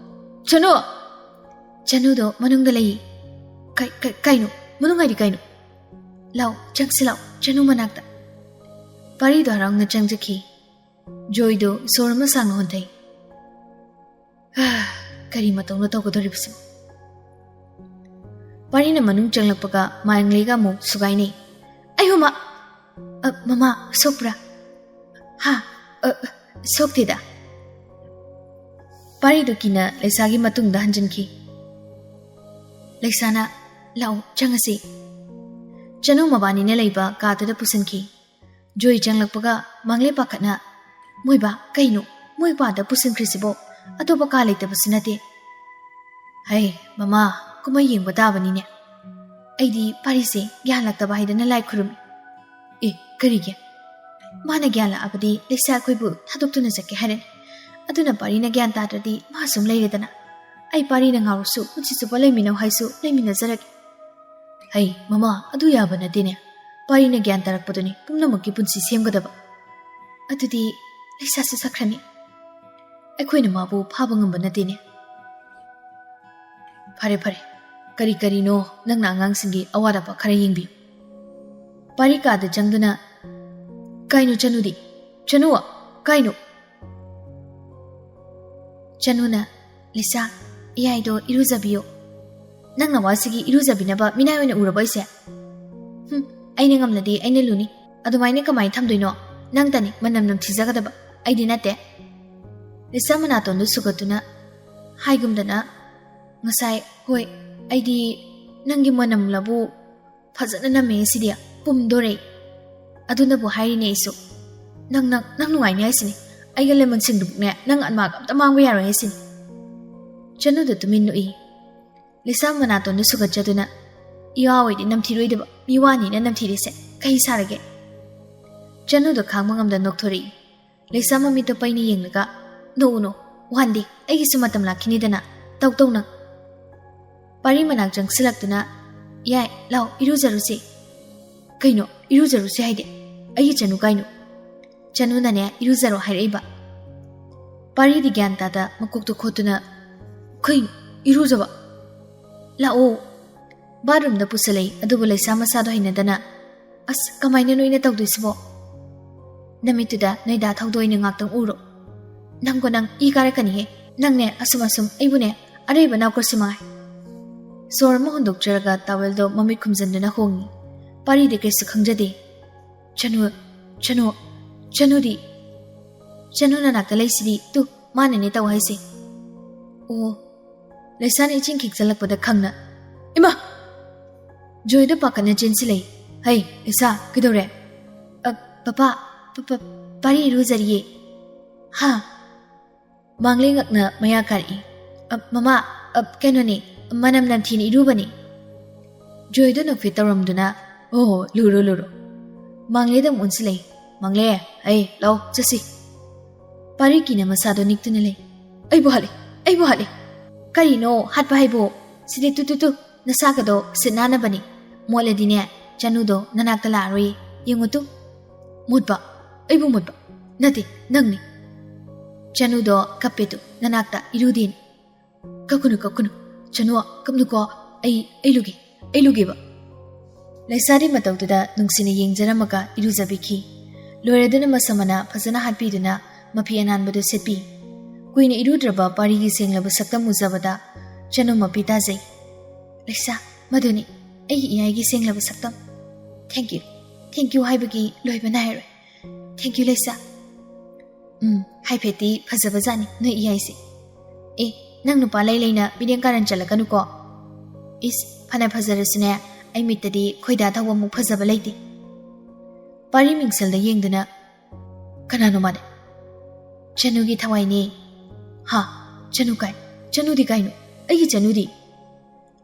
ꯆꯅꯨ!" ꯆꯅꯨꯗꯣ ꯃꯅꯨꯡꯗ ꯂꯩꯌꯦ꯫ "ꯀꯩ-, ꯀꯩ-, ꯀꯩꯅꯣ? ꯃꯅꯨꯡ ꯍꯥꯏꯗꯤ ꯀꯩꯅꯣ?" "ꯂꯥꯎ, ꯆꯪꯁꯤ ꯂꯥꯎ, ꯆꯅꯨ ꯃꯅꯥꯛꯇ"꯫ ꯄꯥꯔꯤꯗꯣ ꯍꯔꯥꯎꯅ ꯆꯪꯖꯈꯤ꯫ ꯖꯣꯏꯗꯣ ꯁꯣꯔ ꯑꯃ ꯁꯥꯡꯅ ꯍꯣꯟꯊꯩ꯫ "ꯍꯥ, ꯀꯔꯤ ꯃꯇꯧꯅꯣ ꯇꯧꯒꯗꯧꯔꯤꯕꯁꯤꯕꯨ?" ꯄꯥꯔꯤꯅ ꯃꯅꯨꯡ ꯆꯪꯂꯛꯄꯒ ꯃꯥꯡꯂꯦꯒ ꯑꯃꯨꯛ ꯁꯨꯒꯥꯏꯅꯩ꯫ "ꯑꯌꯣ ꯃꯥ! ꯑ, ꯃꯃꯥ, ꯁꯣꯛꯄ꯭ꯔꯥ?" "ꯍꯥ? ꯑ, ꯑ, ꯁꯣꯛꯇꯦꯗ"꯫ ꯄꯥꯔꯤꯗꯨ ꯀꯤꯅ ꯂꯩꯁꯥꯒꯤ ꯃꯇꯨꯡꯗ ꯍꯟꯖꯤꯟꯈꯤ꯫ ꯂꯩꯁꯥꯅ, "ꯂꯥꯛꯑꯣ, ꯆꯪꯉꯁꯤ"꯫ ꯆꯅꯨ ꯃꯕꯥꯅꯤꯅ ꯂꯩꯕ ꯀꯥꯗꯨꯗ ꯄꯨꯁꯤꯟꯈꯤ꯫ ꯖꯣꯏ ꯆꯪꯂꯛꯄꯒ ꯃꯥꯡꯂꯦ ꯄꯥꯈꯠꯅ, "ꯃꯣꯏꯕꯥ, ꯀꯩꯅꯣ? ꯃꯣꯏ ꯄꯥꯗ ꯄꯨꯁꯤꯟꯈ꯭ꯔꯤꯁꯤꯕꯣ? ꯑꯇꯣꯞꯄ ꯀꯥ ꯂꯩꯇꯕꯁꯨ ꯅꯠꯇꯦ"꯫ "ꯍꯩ, ꯃꯃꯥ, ꯀꯨꯝꯍꯩ ꯌꯦꯡꯕ ꯇꯥꯕꯅꯤꯅꯦ"꯫ "ꯑꯩꯗꯤ ꯄꯥꯔꯤꯁꯦ ꯒ꯭ꯌꯥꯟ ꯂꯥꯛꯇꯕ ꯍꯥꯏꯗꯅ ꯂꯥꯏ ꯈꯨꯔꯨꯝꯃꯤ"꯫ "ꯑꯦ, ꯀꯔꯤꯒꯤ?" "ꯃꯥꯅ ꯒ꯭ꯌꯥꯟ ꯂꯥꯛꯑꯕꯗꯤ ꯂꯩꯁꯥ ꯑꯩꯈꯣꯏꯕꯨ ꯊꯥꯗꯣꯛꯇꯨꯅ ꯆꯠꯀꯦ ꯍꯥꯏꯔꯅꯤ꯫ ꯑꯗꯨꯅ ꯄꯥꯔꯤꯅ ꯒ꯭ꯌꯥꯟ ꯇꯥꯗ꯭ꯔꯗꯤ ꯃꯥ ꯁꯨꯝ ꯂꯩꯔꯦꯗꯅ꯫ ꯑꯩ ꯄꯥꯔꯤꯅ ꯉꯥꯎꯔꯁꯨ ꯄꯨꯟꯁꯤ ꯆꯨꯞꯄ ꯂꯩꯃꯤꯟꯅꯧ ꯍꯥꯏꯁꯨ ꯂꯩꯃꯤꯟꯅꯖꯔꯒꯦ"꯫ "ꯍꯩ, ꯃꯃꯥ, ꯑꯗꯨ ꯌꯥꯕ ꯅꯠꯇꯦꯅꯦ꯫ ꯄꯥꯔꯤꯅ ꯒ꯭ꯌꯥꯟ ꯇꯥꯔꯛꯄꯗꯨꯅꯤ ꯄꯨꯝꯅꯃꯛꯀꯤ ꯄꯨꯟꯁꯤ ꯁꯦꯝꯒꯗꯕ"꯫ "ꯑꯗꯨꯗꯤ ꯂꯩꯁꯥꯁꯨ ꯁꯛꯈ꯭ꯔꯅꯤ꯫ ꯑꯩꯈꯣꯏꯅ ꯃꯥꯕꯨ ꯐꯥꯕ ꯉꯝꯕ ꯅꯠꯇꯦꯅꯦ"꯫ "ꯐꯔꯦ, ꯐꯔꯦ꯫ ꯀꯔꯤ ꯀꯔꯤꯅꯣ ꯅꯪꯅ ꯑꯉꯥꯡꯁꯤꯡꯒꯤ ꯑꯋꯥꯠ ꯑꯄꯥ ꯈꯔ ꯌꯦꯡꯕꯤꯌꯨ"꯫ ꯄꯥꯔꯤ ꯀꯥꯗ ꯆꯪꯗꯨꯅ, "ꯀꯥꯏꯅꯣ ꯆꯅꯨꯗꯤ? ꯆꯅꯨ, ꯀꯥꯏꯅꯣ?" ꯆꯅꯨꯅ, "ꯂꯤꯁꯥ, ꯏꯌꯥꯏꯗꯣ ꯏꯔꯨꯖꯕꯤꯌꯣ"꯫ "ꯅꯪ ꯅꯋꯥꯁꯤꯒꯤ ꯏꯔꯨꯖꯕꯤꯅꯕ ꯃꯤꯅꯥꯏ ꯑꯣꯏꯅ ꯎꯔꯕꯣ ꯑꯩꯁꯦ? ꯍꯨꯝ, ꯑꯩꯅ ꯉꯝꯂꯗꯤ ꯑꯩꯅ ꯂꯨꯅꯤ꯫ ꯑꯗꯨꯃꯥꯏꯅ ꯀꯃꯥꯏꯅ ꯊꯝꯗꯣꯏꯅꯣ? ꯅꯪꯇꯅꯤ ꯃꯅꯝ ꯅꯝꯊꯤꯖꯒꯗꯕ, ꯑꯩꯗꯤ ꯅꯠꯇꯦ"꯫ ꯂꯤꯁꯥ ꯃꯅꯥꯇꯣꯟꯗꯨ ꯁꯨꯒꯠꯇꯨꯅ ꯍꯥꯏꯒꯨꯝꯗꯅ, "ꯉꯁꯥꯏ, ꯍꯣꯏ, ꯑꯩꯗꯤ ꯅꯪꯒꯤ ꯃꯅꯝꯂꯕꯨ ꯐꯖꯅ ꯅꯝꯃꯦ ꯉꯁꯤꯗꯤ, ꯄꯨꯝꯗꯣꯔꯦ"꯫ ꯑꯗꯨꯅꯕꯨ ꯍꯥꯏꯔꯤꯅꯦ ꯑꯩꯁꯨ꯫ ꯅꯪ, ꯅꯪ, ꯅꯪ ꯅꯨꯡꯉꯥꯏꯅꯤ ꯍꯥꯏꯁꯤꯅꯤ꯫ ꯑꯩꯒ ꯂꯦꯃꯟ ꯁꯤꯡꯗꯨꯕꯨꯛꯅꯦ, ꯅꯪ ꯑꯟꯃꯥꯒ ꯑꯝꯇ ꯃꯥꯡꯕ ꯌꯥꯔꯣꯏ ꯍꯥꯏꯁꯤꯅꯤ꯫ ꯆꯅꯨꯗ ꯇꯨꯃꯤꯟ ꯅꯣꯛꯏ꯫ ꯂꯩꯁꯥ ꯃꯅꯥꯇꯣꯟꯗꯨ ꯁꯨꯒꯠꯆꯗꯨꯅ, "ꯏꯋꯥ ꯑꯣꯏꯗꯤ ꯅꯝꯊꯤꯔꯣꯏꯗꯕ ꯃꯤ ꯋꯥꯅꯤꯅ ꯅꯝꯊꯤꯔꯤꯁꯦ ꯀꯩ ꯁꯥꯔꯒꯦ?" ꯆꯅꯨꯗꯣ ꯈꯥꯡꯕ ꯉꯝꯗ ꯅꯣꯛꯊꯣꯔꯛꯏ꯫ ꯂꯩꯁꯥ ꯃꯃꯤꯠꯇꯣ ꯄꯩꯅ ꯌꯦꯡꯂꯒ, "ꯅꯣꯛꯎꯅꯣ, ꯋꯥꯍꯟꯗꯦ, ꯑꯩꯒꯤꯁꯨ ꯃꯇꯝ ꯂꯥꯛꯈꯤꯅꯤꯗꯅ, ꯇꯧ ꯇꯧ ꯅꯪ꯫" ꯄꯥꯔꯤ ꯃꯅꯥꯛ ꯆꯪꯁꯤꯜꯂꯛꯇꯨꯅ, "ꯌꯥꯏ, ꯂꯥꯎ, ꯏꯔꯨꯖꯔꯨꯁꯤ꯫" "ꯀꯩꯅꯣ ꯏꯔꯨꯖꯔꯨꯁꯤ ꯍꯥꯏꯗꯤ? ꯑꯩꯒꯤ ꯆꯅꯨ ꯀꯥꯏꯅꯣ?" "ꯆꯅꯨꯅꯅꯦ ꯏꯔꯨꯖꯔꯣ ꯍꯥꯏꯔꯛꯏꯕ꯫" ꯄꯥꯔꯤꯗꯤ ꯒ꯭ꯌꯥꯟ ꯇꯥꯗ ꯃꯀꯣꯛꯇꯣ ꯈꯣꯠꯇꯨꯅ, "ꯀꯩꯅꯣ ꯏꯔꯨꯖꯕ? ꯂꯥꯛꯑꯣ꯫" ꯕꯥꯠꯔꯨꯝꯗ ꯄꯨꯁꯜꯂꯛꯏ, ꯑꯗꯨꯕꯨ ꯂꯩꯁꯥ ꯃꯁꯥꯗꯣ ꯍꯩꯅꯗꯅ, "ꯑꯁ, ꯀꯃꯥꯏꯅꯅꯣ ꯑꯩꯅ ꯇꯧꯗꯣꯏꯁꯤꯕꯣ?" "ꯅꯃꯤꯠꯇꯨꯗ ꯅꯣꯏꯗꯥ ꯊꯧꯗꯣꯏꯅ ꯉꯥꯛꯇꯪ ꯎꯔꯣ꯫ ꯅꯪꯀꯣ ꯅꯪ ꯏ ꯀꯥꯔꯛꯀꯅꯤꯍꯦ꯫ ꯅꯪꯅꯦ ꯑꯁꯨꯝ ꯑꯁꯨꯝ ꯑꯩꯕꯨꯅꯦ ꯑꯔꯩꯕ ꯅꯥꯎꯀ꯭ꯔꯣꯁꯤ ꯃꯉꯥꯏ꯫" ꯁꯣꯔ ꯑꯃ ꯍꯣꯟꯗꯣꯛꯆꯔꯒ ꯇꯥꯋꯦꯜꯗꯣ ꯃꯃꯤꯠ ꯈꯨꯝꯖꯟꯗꯨꯅ ꯍꯣꯡꯉꯤ꯫ ꯄꯥꯔꯤꯗꯤ ꯀꯩꯁꯨ ꯈꯪꯖꯗꯦ꯫ "ꯆꯅꯨ, ꯆꯅꯨ, ꯆꯅꯨꯗꯤ? ꯆꯅꯨ ꯅꯅꯥꯛꯇ ꯂꯩꯁꯤꯗꯤ, ꯇꯨ, ꯃꯥꯅꯅꯦ ꯇꯧ ꯍꯥꯏꯁꯦ꯫" "ꯑꯣ꯫" ꯂꯩꯁꯥꯅ ꯏꯆꯤꯡ ꯈꯤꯛꯆꯜꯂꯛꯄꯗ ꯈꯪꯅ, "ꯏꯃꯥ!" ꯖꯣꯏꯗꯣ ꯄꯥꯈꯠꯅ ꯆꯦꯟꯁꯤꯜꯂꯛꯏ꯫ "ꯍꯩ, ꯂꯩꯁꯥ, ꯀꯩꯗꯧꯔꯦ?" "ꯑ, ꯄꯄꯥ, ꯄ-, ꯄ-, ꯄꯥꯔꯤ ꯏꯔꯨꯖꯔꯤꯌꯦ꯫" "ꯍꯥ?" ꯃꯥꯡꯂꯦ ꯉꯛꯅ ꯃꯌꯥ ꯀꯥꯔꯛꯏ꯫ "ꯑ, ꯃꯃꯥ, ꯑ, ꯀꯩꯅꯣꯅꯦ, ꯃꯅꯝ ꯅꯝꯊꯤꯅ ꯏꯔꯨꯕꯅꯦ꯫" ꯖꯣꯏꯗꯣ ꯅꯣꯛꯐꯦꯠ ꯇꯧꯔꯝꯗꯨꯅ, "ꯑꯣ, ꯂꯨꯔꯣ, ꯂꯨꯔꯣ꯫" ꯃꯥꯡꯂꯦꯗ ꯑꯃꯨꯛ ꯑꯣꯟꯁꯤꯜꯂꯛꯏ꯫ "ꯃꯥꯡꯂꯦ, ꯑꯩ, ꯂꯥꯎ, ꯆꯠꯁꯤ꯫" ꯄꯥꯔꯤ ꯀꯤꯅ ꯃꯁꯥꯗꯣ ꯅꯤꯛꯇꯨꯅ ꯂꯩ꯫ "ꯑꯩꯕꯨ ꯍꯥꯠꯂꯦ, ꯑꯩꯕꯨ ꯍꯥꯠꯂꯦ꯫" "ꯀꯔꯤꯅꯣ ꯍꯥꯠꯄ ꯍꯥꯏꯕꯨ? ꯁꯤꯗꯤ ꯇꯨ, ꯇꯨ, ꯇꯨ, ꯅꯁꯥꯒꯗꯣ ꯁꯤꯠ ꯅꯥꯟꯅꯕꯅꯤ꯫ ꯃꯣꯠꯂꯗꯤꯅꯦ, ꯆꯅꯨꯗꯣ ꯅꯅꯥꯛꯇ ꯂꯥꯛꯑꯔꯣꯏꯌꯦ꯫ ꯌꯦꯡꯉꯨ ꯇꯨ꯫" "ꯃꯣꯠꯄ? ꯑꯩꯕꯨ ꯃꯣꯠꯄ? ꯅꯠꯇꯦ, ꯅꯪꯅꯤ꯫" "ꯆꯅꯨꯗꯣ ꯀꯞꯄꯦ ꯇꯨ, ꯅꯅꯥꯛꯇ ꯏꯔꯨꯗꯦꯅꯦ꯫" "ꯀꯞꯀꯅꯨ, ꯀꯞꯀꯅꯨ꯫ ꯆꯅꯨ, ꯀꯞꯅꯨꯀꯣ꯫ ꯑꯩ, ꯑꯩ ꯂꯨꯒꯦ, ꯑꯩ ꯂꯨꯒꯦꯕ꯫" ꯂꯩꯁꯥꯗꯤ ꯃꯇꯧꯗꯨꯗ ꯅꯨꯡꯁꯤꯅ ꯌꯦꯡꯖꯔꯝꯃꯒ ꯏꯔꯨꯖꯕꯤꯈꯤ꯫ ꯂꯣꯏꯔꯗꯨꯅ ꯃꯁꯝ ꯃꯅꯥ ꯐꯖꯅ ꯍꯥꯠꯄꯤꯗꯨꯅ ꯃꯐꯤ ꯑꯅꯥꯟꯕꯗꯨ ꯁꯦꯠꯄꯤ꯫ ꯀꯨꯏꯅ ꯏꯔꯨꯗ꯭ꯔꯕ ꯄꯥꯔꯤꯒꯤ ꯁꯦꯡꯂꯕ ꯁꯛꯇꯝ ꯎꯖꯕꯗ ꯆꯅꯨ ꯃꯄꯤ ꯇꯥꯖꯩ꯫ "ꯂꯩꯁꯥ, ꯃꯗꯨꯅꯤ ꯑꯩꯒꯤ ꯏꯌꯥꯏꯒꯤ ꯁꯦꯡꯂꯕ ꯁꯛꯇꯝ꯫ Thank you, thank you ꯍꯥꯏꯕꯒꯤ ꯂꯣꯏꯕ ꯅꯥꯏꯔꯣꯏ꯫ Thank you, ꯂꯩꯁꯥ꯫" "ꯎꯝ, ꯍꯥꯏꯐꯦꯠꯇꯤ ꯐꯖꯕꯖꯥꯠꯅꯤ ꯅꯣꯏ ꯏꯌꯥꯏꯁꯦ꯫ ꯑꯦ, ꯅꯪ ꯅꯨꯄꯥ ꯂꯩ ꯂꯩꯅ ꯃꯤꯔꯦꯝ ꯀꯥꯔꯟ ꯆꯠꯂꯛꯀꯅꯨꯀꯣ꯫ ꯏꯁ, ꯐꯅ ꯐꯖꯔꯁꯨꯅꯦ, ꯑꯩ ꯃꯤꯠꯇꯗꯤ ꯈꯣꯏꯗꯥ ꯊꯧꯕꯃꯨꯛ ꯐꯖꯕ ꯂꯩꯇꯦ꯫" ꯄꯥꯔꯤ ꯃꯤꯡꯁꯦꯜꯗ ꯌꯦꯡꯗꯨꯅ, "ꯀꯅꯥꯅꯣ ꯃꯥꯗꯤ?" "ꯆꯅꯨꯒꯤ ꯊꯋꯥꯏꯅꯦ"꯫ "ꯍꯥ? ꯆꯅꯨ ꯀꯥꯏ? ꯆꯅꯨꯗꯤ ꯀꯥꯏꯅꯣ? ꯑꯩꯒꯤ ꯆꯅꯨꯗꯤ?"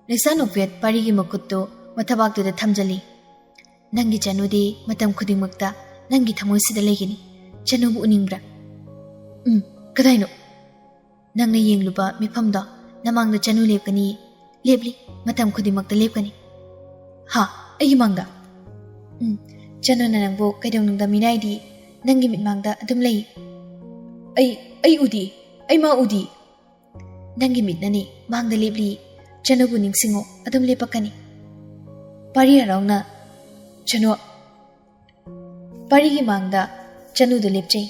ꯂꯩꯁꯥ ꯅꯣꯛꯐꯦꯠ ꯄꯥꯔꯤꯒꯤ ꯃꯈꯨꯠꯇꯨ ꯃꯊꯕꯥꯛꯇꯨꯗ ꯊꯝꯖꯜꯂꯤ꯫ "ꯅꯪꯒꯤ ꯆꯅꯨꯗꯤ ꯃꯇꯝ ꯈꯨꯗꯤꯡꯃꯛꯇ ꯅꯪꯒꯤ ꯊꯃꯣꯏꯁꯤꯗ ꯂꯩꯒꯅꯤ꯫ ꯆꯅꯨꯕꯨ ꯎꯅꯤꯡꯕ꯭ꯔꯥ?" "ꯎꯝ, ꯀꯗꯥꯏꯅꯣ?" "ꯅꯪꯅ ꯌꯦꯡꯂꯨꯕ ꯃꯤꯐꯝꯗꯣ, ꯅꯃꯥꯡꯗ ꯆꯅꯨ ꯂꯦꯞꯀꯅꯤ꯫ ꯂꯦꯞꯂꯤ, ꯃꯇꯝ ꯈꯨꯗꯤꯡꯃꯛꯇ ꯂꯦꯞꯀꯅꯤ"꯫ "ꯍꯥ? ꯑꯩꯒꯤ ꯃꯥꯡꯗ?" "ꯎꯝ, ꯆꯅꯨꯅ ꯅꯪꯕꯨ ꯀꯩꯗꯧꯅꯨꯡꯗ ꯃꯤꯅꯥꯏꯗꯤ ꯅꯪꯒꯤ ꯃꯤꯠꯃꯥꯡꯗ ꯑꯗꯨꯝ ꯂꯩ"꯫ "ꯑꯩ, ꯑꯩ ꯎꯗꯤ, ꯑꯩ ꯃꯥ ꯎꯗꯤ"꯫ "ꯅꯪꯒꯤ ꯃꯤꯠꯅꯅꯤ ꯃꯥꯡꯗ ꯂꯦꯞꯂꯤ꯫ ꯆꯅꯨꯕꯨ ꯅꯤꯡꯁꯤꯡꯉꯣ, ꯑꯗꯨꯝ ꯂꯦꯞꯄꯛꯀꯅꯤ"꯫ ꯄꯥꯔꯤ ꯍꯔꯥꯎꯅ, "ꯆꯅꯨ"꯫ ꯄꯥꯔꯤꯒꯤ ꯃꯥꯡꯗ ꯆꯅꯨꯗꯨ ꯂꯦꯞꯆꯩ꯫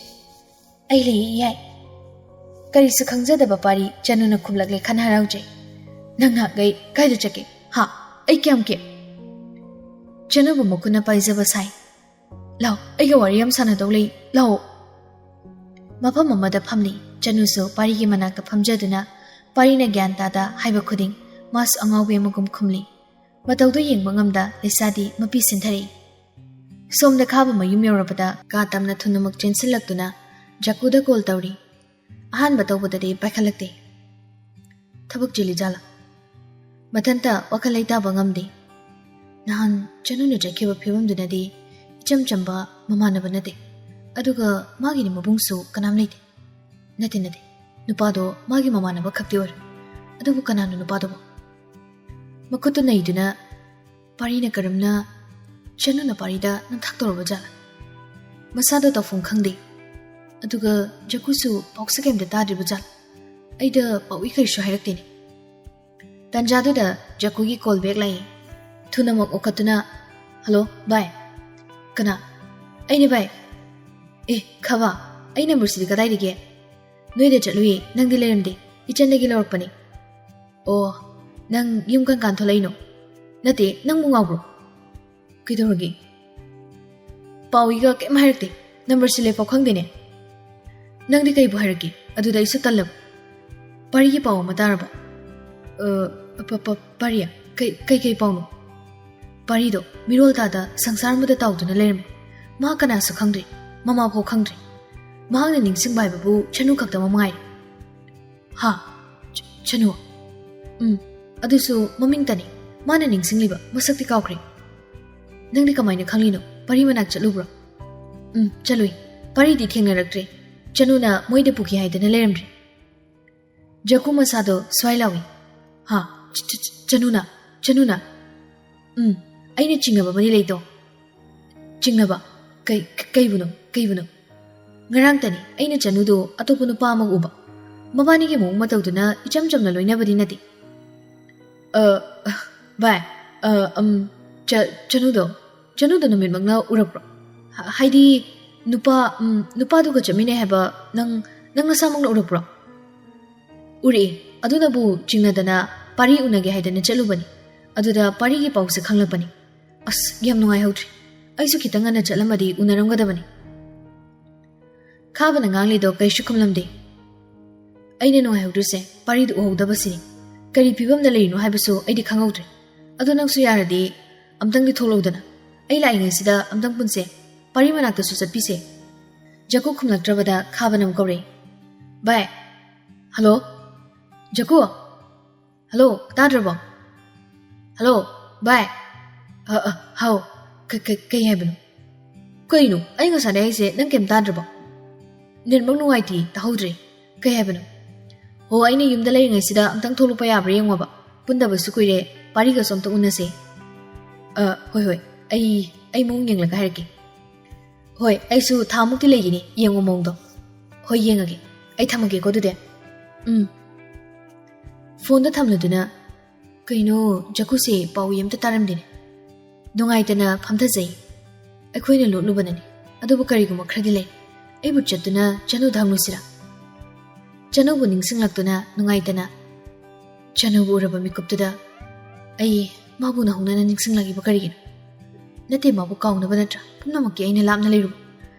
"ꯑꯩ ꯂꯩ, ꯏꯌꯥꯏ"꯫ ꯀꯔꯤꯁꯨ ꯈꯪꯖꯗꯕ ꯄꯥꯔꯤ ꯆꯅꯨꯅ ꯈꯨꯝꯂꯛꯂꯦ ꯈꯟ ꯍꯔꯥꯎꯖꯩ꯫ "ꯅꯪ ꯉꯥꯏꯍꯥꯛꯈꯩ ꯀꯥꯏꯗ ꯆꯠꯀꯦ? ꯍꯥ? ꯑꯩ ꯀꯌꯥꯝ ꯀꯦ-" ꯆꯅꯨꯕꯨ ꯃꯈꯨꯠꯅ ꯄꯥꯏꯖꯕ ꯁꯥꯏ꯫ "ꯂꯥꯎ, ꯑꯩꯒ ꯋꯥꯔꯤ ꯌꯥꯝ ꯁꯥꯟꯅꯗꯧ ꯂꯩ, ꯂꯥꯎ"꯫ ꯃꯐꯝ ꯑꯃꯗ ꯐꯝꯂꯤ꯫ ꯆꯅꯨꯁꯨ ꯄꯥꯔꯤꯒꯤ ꯃꯅꯥꯛꯇ ꯐꯝꯖꯗꯨꯅ ꯄꯥꯔꯤꯅ ꯒ꯭ꯌꯥꯟ ꯇꯥꯗ ꯍꯥꯏꯕ ꯈꯨꯗꯤꯡ ꯃꯥꯁꯨ ꯑꯉꯥꯎꯕꯤ ꯑꯃꯒꯨꯝ ꯈꯨꯝꯂꯤ꯫ ꯃꯇꯧꯗꯨ ꯌꯦꯡꯕ ꯉꯝꯗ ꯂꯩꯁꯥꯗꯤ ꯃꯄꯤ ꯁꯤꯟꯊꯔꯛꯏ꯫ ꯁꯣꯝꯗ ꯈꯥꯕ ꯃꯌꯨꯝ ꯌꯧꯔꯕꯗ ꯀꯥ ꯇꯝꯅ ꯊꯨꯅꯃꯛ ꯆꯦꯟꯁꯤꯜꯂꯛꯇꯨꯅ ꯖꯀꯨꯗ ꯀꯣꯜ ꯇꯧꯔꯤ꯫ ꯑꯍꯥꯟꯕ ꯇꯧꯕꯗꯗꯤ ꯄꯥꯏꯈꯠꯂꯛꯇꯦ꯫ ꯊꯕꯛ ꯆꯤꯜꯂꯤ ꯖꯥꯠꯂꯥ? ꯃꯊꯟꯇ ꯋꯥꯈꯜ ꯂꯩꯇꯥꯕ ꯉꯝꯗꯦ꯫ ꯅꯍꯥꯟ ꯆꯅꯨꯅ ꯆꯠꯈꯤꯕ ꯐꯤꯕꯝꯗꯨꯅꯗꯤ ꯏꯆꯝ ꯆꯝꯕ ꯃꯃꯥꯟꯅꯕ ꯅꯠꯇꯦ꯫ ꯑꯗꯨꯒ ꯃꯥꯒꯤꯗꯤ ꯃꯕꯨꯡꯁꯨ ꯀꯅꯥꯝ ꯂꯩꯇꯦ꯫ ꯅꯠꯇꯦ, ꯅꯠꯇꯦ꯫ ꯅꯨꯄꯥꯗꯣ ꯃꯥꯒꯤ ꯃꯃꯥꯟꯅꯕ ꯈꯛꯇꯤ ꯑꯣꯏꯔꯦ꯫ ꯑꯗꯨꯕꯨ ꯀꯅꯥꯅꯣ ꯅꯨꯄꯥꯗꯨꯕꯣ? ꯃꯈꯨꯠꯇꯨ ꯅꯩꯗꯨꯅ ꯄꯥꯔꯤꯅ ꯀꯔꯝꯅ ꯆꯅꯨꯅ ꯄꯥꯔꯤꯗ ꯅꯝꯊꯥꯛ ꯇꯧꯔꯕ ꯖꯥꯠꯂꯥ? ꯃꯁꯥꯗꯣ ꯇꯧꯐꯝ ꯈꯪꯗꯦ꯫ ꯑꯗꯨꯒ ꯖꯀꯨꯁꯨ ꯄꯥꯎꯁꯦ ꯀꯩꯝꯇ ꯇꯥꯗ꯭ꯔꯤꯕ ꯖꯥꯠꯂꯥ? ꯑꯩꯗ ꯄꯥꯎꯏ ꯀꯔꯤꯁꯨ ꯍꯥꯏꯔꯛꯇꯦꯅꯦ꯫ ꯇꯟꯖꯥꯗꯨꯗ ꯖꯀꯨꯒꯤ ꯀꯣꯜ ꯕꯦꯛ ꯂꯥꯛꯏ꯫ ꯊꯨꯅꯃꯛ ꯑꯣꯈꯠꯇꯨꯅ, "ꯍꯜꯂꯣ, ꯚꯥꯏ"꯫ "ꯀꯅꯥ?" "ꯑꯩꯅꯦ, ꯚꯥꯏ"꯫ "ꯑꯦ, ꯈꯕ, ꯑꯩ ꯅꯝꯕꯔꯁꯤꯗꯤ ꯀꯗꯥꯏꯗꯒꯤ?" "ꯅꯣꯏꯗ ꯆꯠꯂꯨꯏ, ꯅꯪꯗꯤ ꯂꯩꯔꯝꯗꯦ꯫ ꯏꯆꯟꯗꯒꯤ ꯂꯧꯔꯛꯄꯅꯤ"꯫ "ꯑꯣ, ꯅꯪ ꯌꯨꯝ ꯀꯔꯝ ꯀꯥꯟ ꯊꯣꯛꯂꯛꯏꯅꯣ?" "ꯅꯠꯇꯦ, ꯅꯪꯕꯨ ꯉꯥꯎꯕ꯭ꯔꯣ?" "ꯀꯩꯗꯧꯔꯒꯦ?" "ꯄꯥꯎꯏꯒ ꯀꯩꯝ ꯍꯥꯏꯔꯛꯇꯦ꯫ ꯅꯝꯕꯔ ꯁꯤꯜꯂꯦꯐꯥꯎ ꯈꯪꯗꯦꯅꯦ"꯫ "ꯅꯪꯗꯤ ꯀꯩꯕꯨ ꯍꯥꯏꯔꯛꯀꯦ? ꯑꯗꯨꯗ ꯑꯩꯁꯨ ꯇꯜꯂꯕ"꯫ "ꯄꯥꯔꯤꯒꯤ ꯄꯥꯎ ꯑꯃ ꯇꯥꯔꯕ?" "ꯑ, ꯄ-, ꯄ-, ꯄꯥꯔꯤ? ꯀꯩ, ꯀꯩ, ꯀꯩ ꯄꯥꯎꯅꯣ?" "ꯄꯥꯔꯤꯗꯣ ꯃꯤꯔꯣꯜ ꯇꯥꯗ ꯁꯪꯁꯥꯔ ꯑꯃꯗ ꯇꯥꯎꯗꯨꯅ ꯂꯩꯔꯝꯃꯤ꯫ ꯃꯍꯥꯛ ꯀꯅꯥꯁꯨ ꯈꯪꯗ꯭ꯔꯤ, ꯃꯃꯥ ꯐꯥꯎ ꯈꯪꯗ꯭ꯔꯤ꯫ ꯃꯍꯥꯛꯅ ꯅꯤꯡꯁꯤꯡꯕ ꯍꯥꯏꯕꯕꯨ ꯆꯅꯨ ꯈꯛꯇꯃꯛ ꯃꯉꯥꯏꯔꯦ꯫ ꯍꯥ? ꯆ- ꯆꯅꯨ? ꯎꯝ, ꯑꯗꯨꯁꯨ ꯃꯃꯤꯡꯇꯅꯤ꯫ ꯃꯥꯅ ꯅꯤꯡꯁꯤꯡꯂꯤꯕ, ꯃꯁꯛꯇꯤ ꯀꯥꯎꯈ꯭ꯔꯦ꯫ ꯅꯪꯗꯤ ꯀꯃꯥꯏꯅ ꯈꯪꯂꯤꯅꯣ? ꯄꯔꯤ ꯃꯅꯥꯛ ꯆꯠꯂꯨꯕ꯭ꯔꯣ? ꯎꯝ, ꯆꯠꯂꯨꯏ꯫ ꯄꯔꯤꯗꯤ ꯊꯦꯡꯅꯔꯛꯇ꯭ꯔꯦ꯫ ꯆꯅꯨꯅ ꯃꯣꯏꯗ ꯄꯨꯈꯤ ꯍꯥꯏꯗꯅ ꯂꯩꯔꯝꯗ꯭ꯔꯦ꯫ ꯖꯀꯨ ꯃꯁꯥꯗꯣ ꯁ꯭ꯋꯥꯏ ꯂꯥꯎꯏ꯫ ꯍꯥ? ꯆ- ꯆ- ꯆ- ꯆꯅꯨꯅ? ꯆꯅꯨꯅ? ꯎꯝ, ꯑꯩꯅ ꯆꯤꯡꯅꯕ ꯑꯃꯗꯤ ꯂꯩꯗꯣ꯫ ꯆꯤꯡꯅꯕ? ꯀꯩ, ꯀꯩꯕꯨꯅꯣ? ꯀꯩꯕꯨꯅꯣ? ꯉꯔꯥꯡꯇꯅꯤ ꯑꯩꯅ ꯆꯅꯨꯗꯣ ꯑꯇꯣꯞꯄ ꯅꯨꯄꯥ ꯑꯃꯒ ꯎꯕ꯫ ꯃꯕꯥꯅꯤꯒꯤ ꯃꯑꯣꯡ ꯃꯇꯧꯗꯨꯅ ꯏꯆꯝ ꯆꯝꯅ ꯂꯣꯏꯅꯕꯗꯤ ꯅꯠꯇꯦ꯫ ꯑ, ꯚꯥꯏ, ꯑ, ꯎꯝ, ꯆ-, ꯆꯅꯨꯗꯣ, ꯆꯅꯨꯗꯣ ꯅꯨꯃꯤꯠꯃꯛꯅ ꯎꯔꯛꯄ꯭ꯔꯣ? ꯍ-, ꯍꯥꯏꯗꯤ, ꯅꯨꯄꯥ, ꯎꯝ, ꯅꯨꯄꯥꯗꯨꯒ ꯆꯠꯃꯤꯟꯅꯩ ꯍꯥꯏꯕ ꯅꯪ, ꯅꯪ ꯅꯁꯥꯃꯛꯅ ꯎꯔꯛꯄ꯭ꯔꯣ? ꯎꯔꯛꯏ꯫ ꯑꯗꯨꯅꯕꯨ ꯆꯤꯡꯅꯗꯅ ꯄꯥꯔꯤ ꯎꯅꯒꯦ ꯍꯥꯏꯗꯅ ꯆꯠꯂꯨꯕꯅꯤ꯫ ꯑꯗꯨꯗ ꯄꯥꯔꯤꯒꯤ ꯄꯥꯎꯁꯦ ꯈꯪꯂꯛꯄꯅꯤ꯫ ꯑꯁ, ꯌꯥꯝ ꯅꯨꯡꯉꯥꯏꯍꯧꯗ꯭ꯔꯦ꯫ ꯑꯩꯁꯨ ꯈꯤꯇꯪ ꯉꯟꯅ ꯆꯠꯂꯝꯃꯗꯤ ꯎꯅꯔꯝꯒꯗꯕꯅꯤ꯫ ꯈꯥꯕꯅ ꯉꯥꯡꯂꯤꯗꯣ ꯀꯔꯤꯁꯨ ꯈꯨꯝꯂꯝꯗꯦ꯫ ꯑꯩꯅ ꯅꯨꯡꯉꯥꯏꯍꯧꯗ꯭ꯔꯤꯁꯦ ꯄꯥꯔꯤꯗꯨ ꯎꯍꯧꯗꯕꯁꯤꯅꯤ꯫ ꯀꯔꯤ ꯐꯤꯕꯝꯗ ꯂꯩꯔꯤꯅꯣ ꯍꯥꯏꯕꯁꯨ ꯑꯩꯗꯤ ꯈꯪꯍꯧꯗ꯭ꯔꯦ꯫ ꯑꯗꯣ ꯅꯪꯁꯨ ꯌꯥꯔꯗꯤ ꯑꯝꯇꯪꯗꯤ ꯊꯣꯛꯂꯛꯎꯗꯅ꯫ ꯑꯩ ꯂꯥꯛꯏꯉꯩꯁꯤꯗ ꯑꯝꯇꯪ ꯄꯨꯟꯁꯦ꯫ ꯄꯥꯔꯤ ꯃꯅꯥꯛꯇꯁꯨ ꯆꯠꯄꯤꯁꯦ꯫ ꯖꯀꯨ ꯈꯨꯝꯂꯛꯇ꯭ꯔꯕꯗ ꯈꯥꯕꯅ ꯑꯃꯨꯛ ꯀꯧꯔꯛꯏ꯫ ꯚꯥꯏ꯫ ꯍꯜꯂꯣ? ꯖꯀꯨ? ꯍꯜꯂꯣ, ꯇꯥꯗ꯭ꯔꯕꯣ? ꯍꯜꯂꯣ, ꯚꯥꯏ꯫ ꯑ, ꯑ, ꯍꯥꯎ꯫ ꯀ-, ꯀ-, ꯀꯩ ꯍꯥꯏꯕꯅꯣ? ꯀꯩꯅꯣ? ꯑꯩ ꯉꯁꯥꯏꯗꯩ ꯍꯥꯏꯁꯦ ꯅꯪ ꯀꯩꯝ ꯇꯥꯗ꯭ꯔꯕꯣ? ꯅꯦꯠꯃꯛ ꯅꯨꯡꯉꯥꯏꯇꯦ, ꯇꯥꯍꯧꯗ꯭ꯔꯦ꯫ ꯀꯩ ꯍꯥꯏꯕꯅꯣ? ꯍꯣ, ꯑꯩꯅ ꯌꯨꯝꯗ ꯂꯩꯔꯤꯉꯩꯁꯤꯗ ꯑꯝꯇꯪ ꯊꯣꯛꯂꯛꯄ ꯌꯥꯕ꯭ꯔꯥ ꯌꯦꯡꯉꯣꯕ꯫ ꯄꯨꯟꯗꯕꯁꯨ ꯀꯨꯏꯔꯦ, ꯄꯥꯔꯤꯒꯁꯨ ꯑꯝꯇ ꯎꯅꯁꯦ꯫ ꯑ, ꯍꯣꯏ, ꯍꯣꯏ, ꯑꯩ, ꯑꯩ ꯃꯑꯣꯡ ꯌꯦꯡꯂꯒ ꯍꯥꯏꯔꯛꯀꯦ꯫ ꯍꯣꯏ, ꯑꯩꯁꯨ ꯊꯥꯃꯨꯛꯇꯤ ꯂꯩꯈꯤꯅꯤ, ꯌꯦꯡꯉꯣ ꯃꯑꯣꯡꯗꯣ꯫ ꯍꯣꯏ, ꯌꯦꯡꯉꯒꯦ꯫ ꯑꯩ ꯊꯝꯃꯒꯦꯀꯣ ꯑꯗꯨꯗꯤ꯫ ꯎꯝ꯫ ꯐꯣꯟꯗ ꯊꯝꯂꯗꯨꯅ, ꯀꯩꯅꯣ, ꯖꯀꯨꯁꯦ ꯄꯥꯎ ꯑꯝꯇ ꯇꯥꯔꯝꯗꯦꯅꯦ꯫ ꯅꯨꯡꯉꯥꯏꯇꯅ ꯐꯝꯊꯖꯩ꯫ ꯑꯩꯈꯣꯏꯅ ꯂꯣꯠꯂꯨꯕꯅꯅꯤ꯫ ꯑꯗꯨꯕꯨ ꯀꯔꯤꯒꯨꯝꯕ ꯈꯔꯗꯤ ꯂꯩ꯫ ꯑꯩꯕꯨ ꯆꯠꯇꯨꯅ ꯆꯅꯨꯗ ꯍꯪꯂꯨꯁꯤꯔꯥ? ꯆꯅꯨꯕꯨ ꯅꯤꯡꯁꯤꯡꯂꯛꯇꯨꯅ ꯅꯨꯡꯉꯥꯏꯇꯅ꯫ ꯆꯅꯨꯕꯨ ꯎꯔꯕ ꯃꯤꯀꯨꯞꯇꯨꯗ ꯑꯩ ꯃꯥꯕꯨ ꯅꯧꯍꯧꯅꯅ ꯅꯤꯡꯁꯤꯡꯂꯛꯏꯕ ꯀꯔꯤꯒꯤꯅꯣ? ꯅꯠꯇꯦ, ꯃꯥꯕꯨ ꯀꯥꯎꯅꯕ ꯅꯠꯇ꯭ꯔꯥ ꯄꯨꯝꯅꯃꯛꯀꯤ ꯑꯩꯅ ꯂꯥꯞꯅ ꯂꯩꯔꯨꯕ?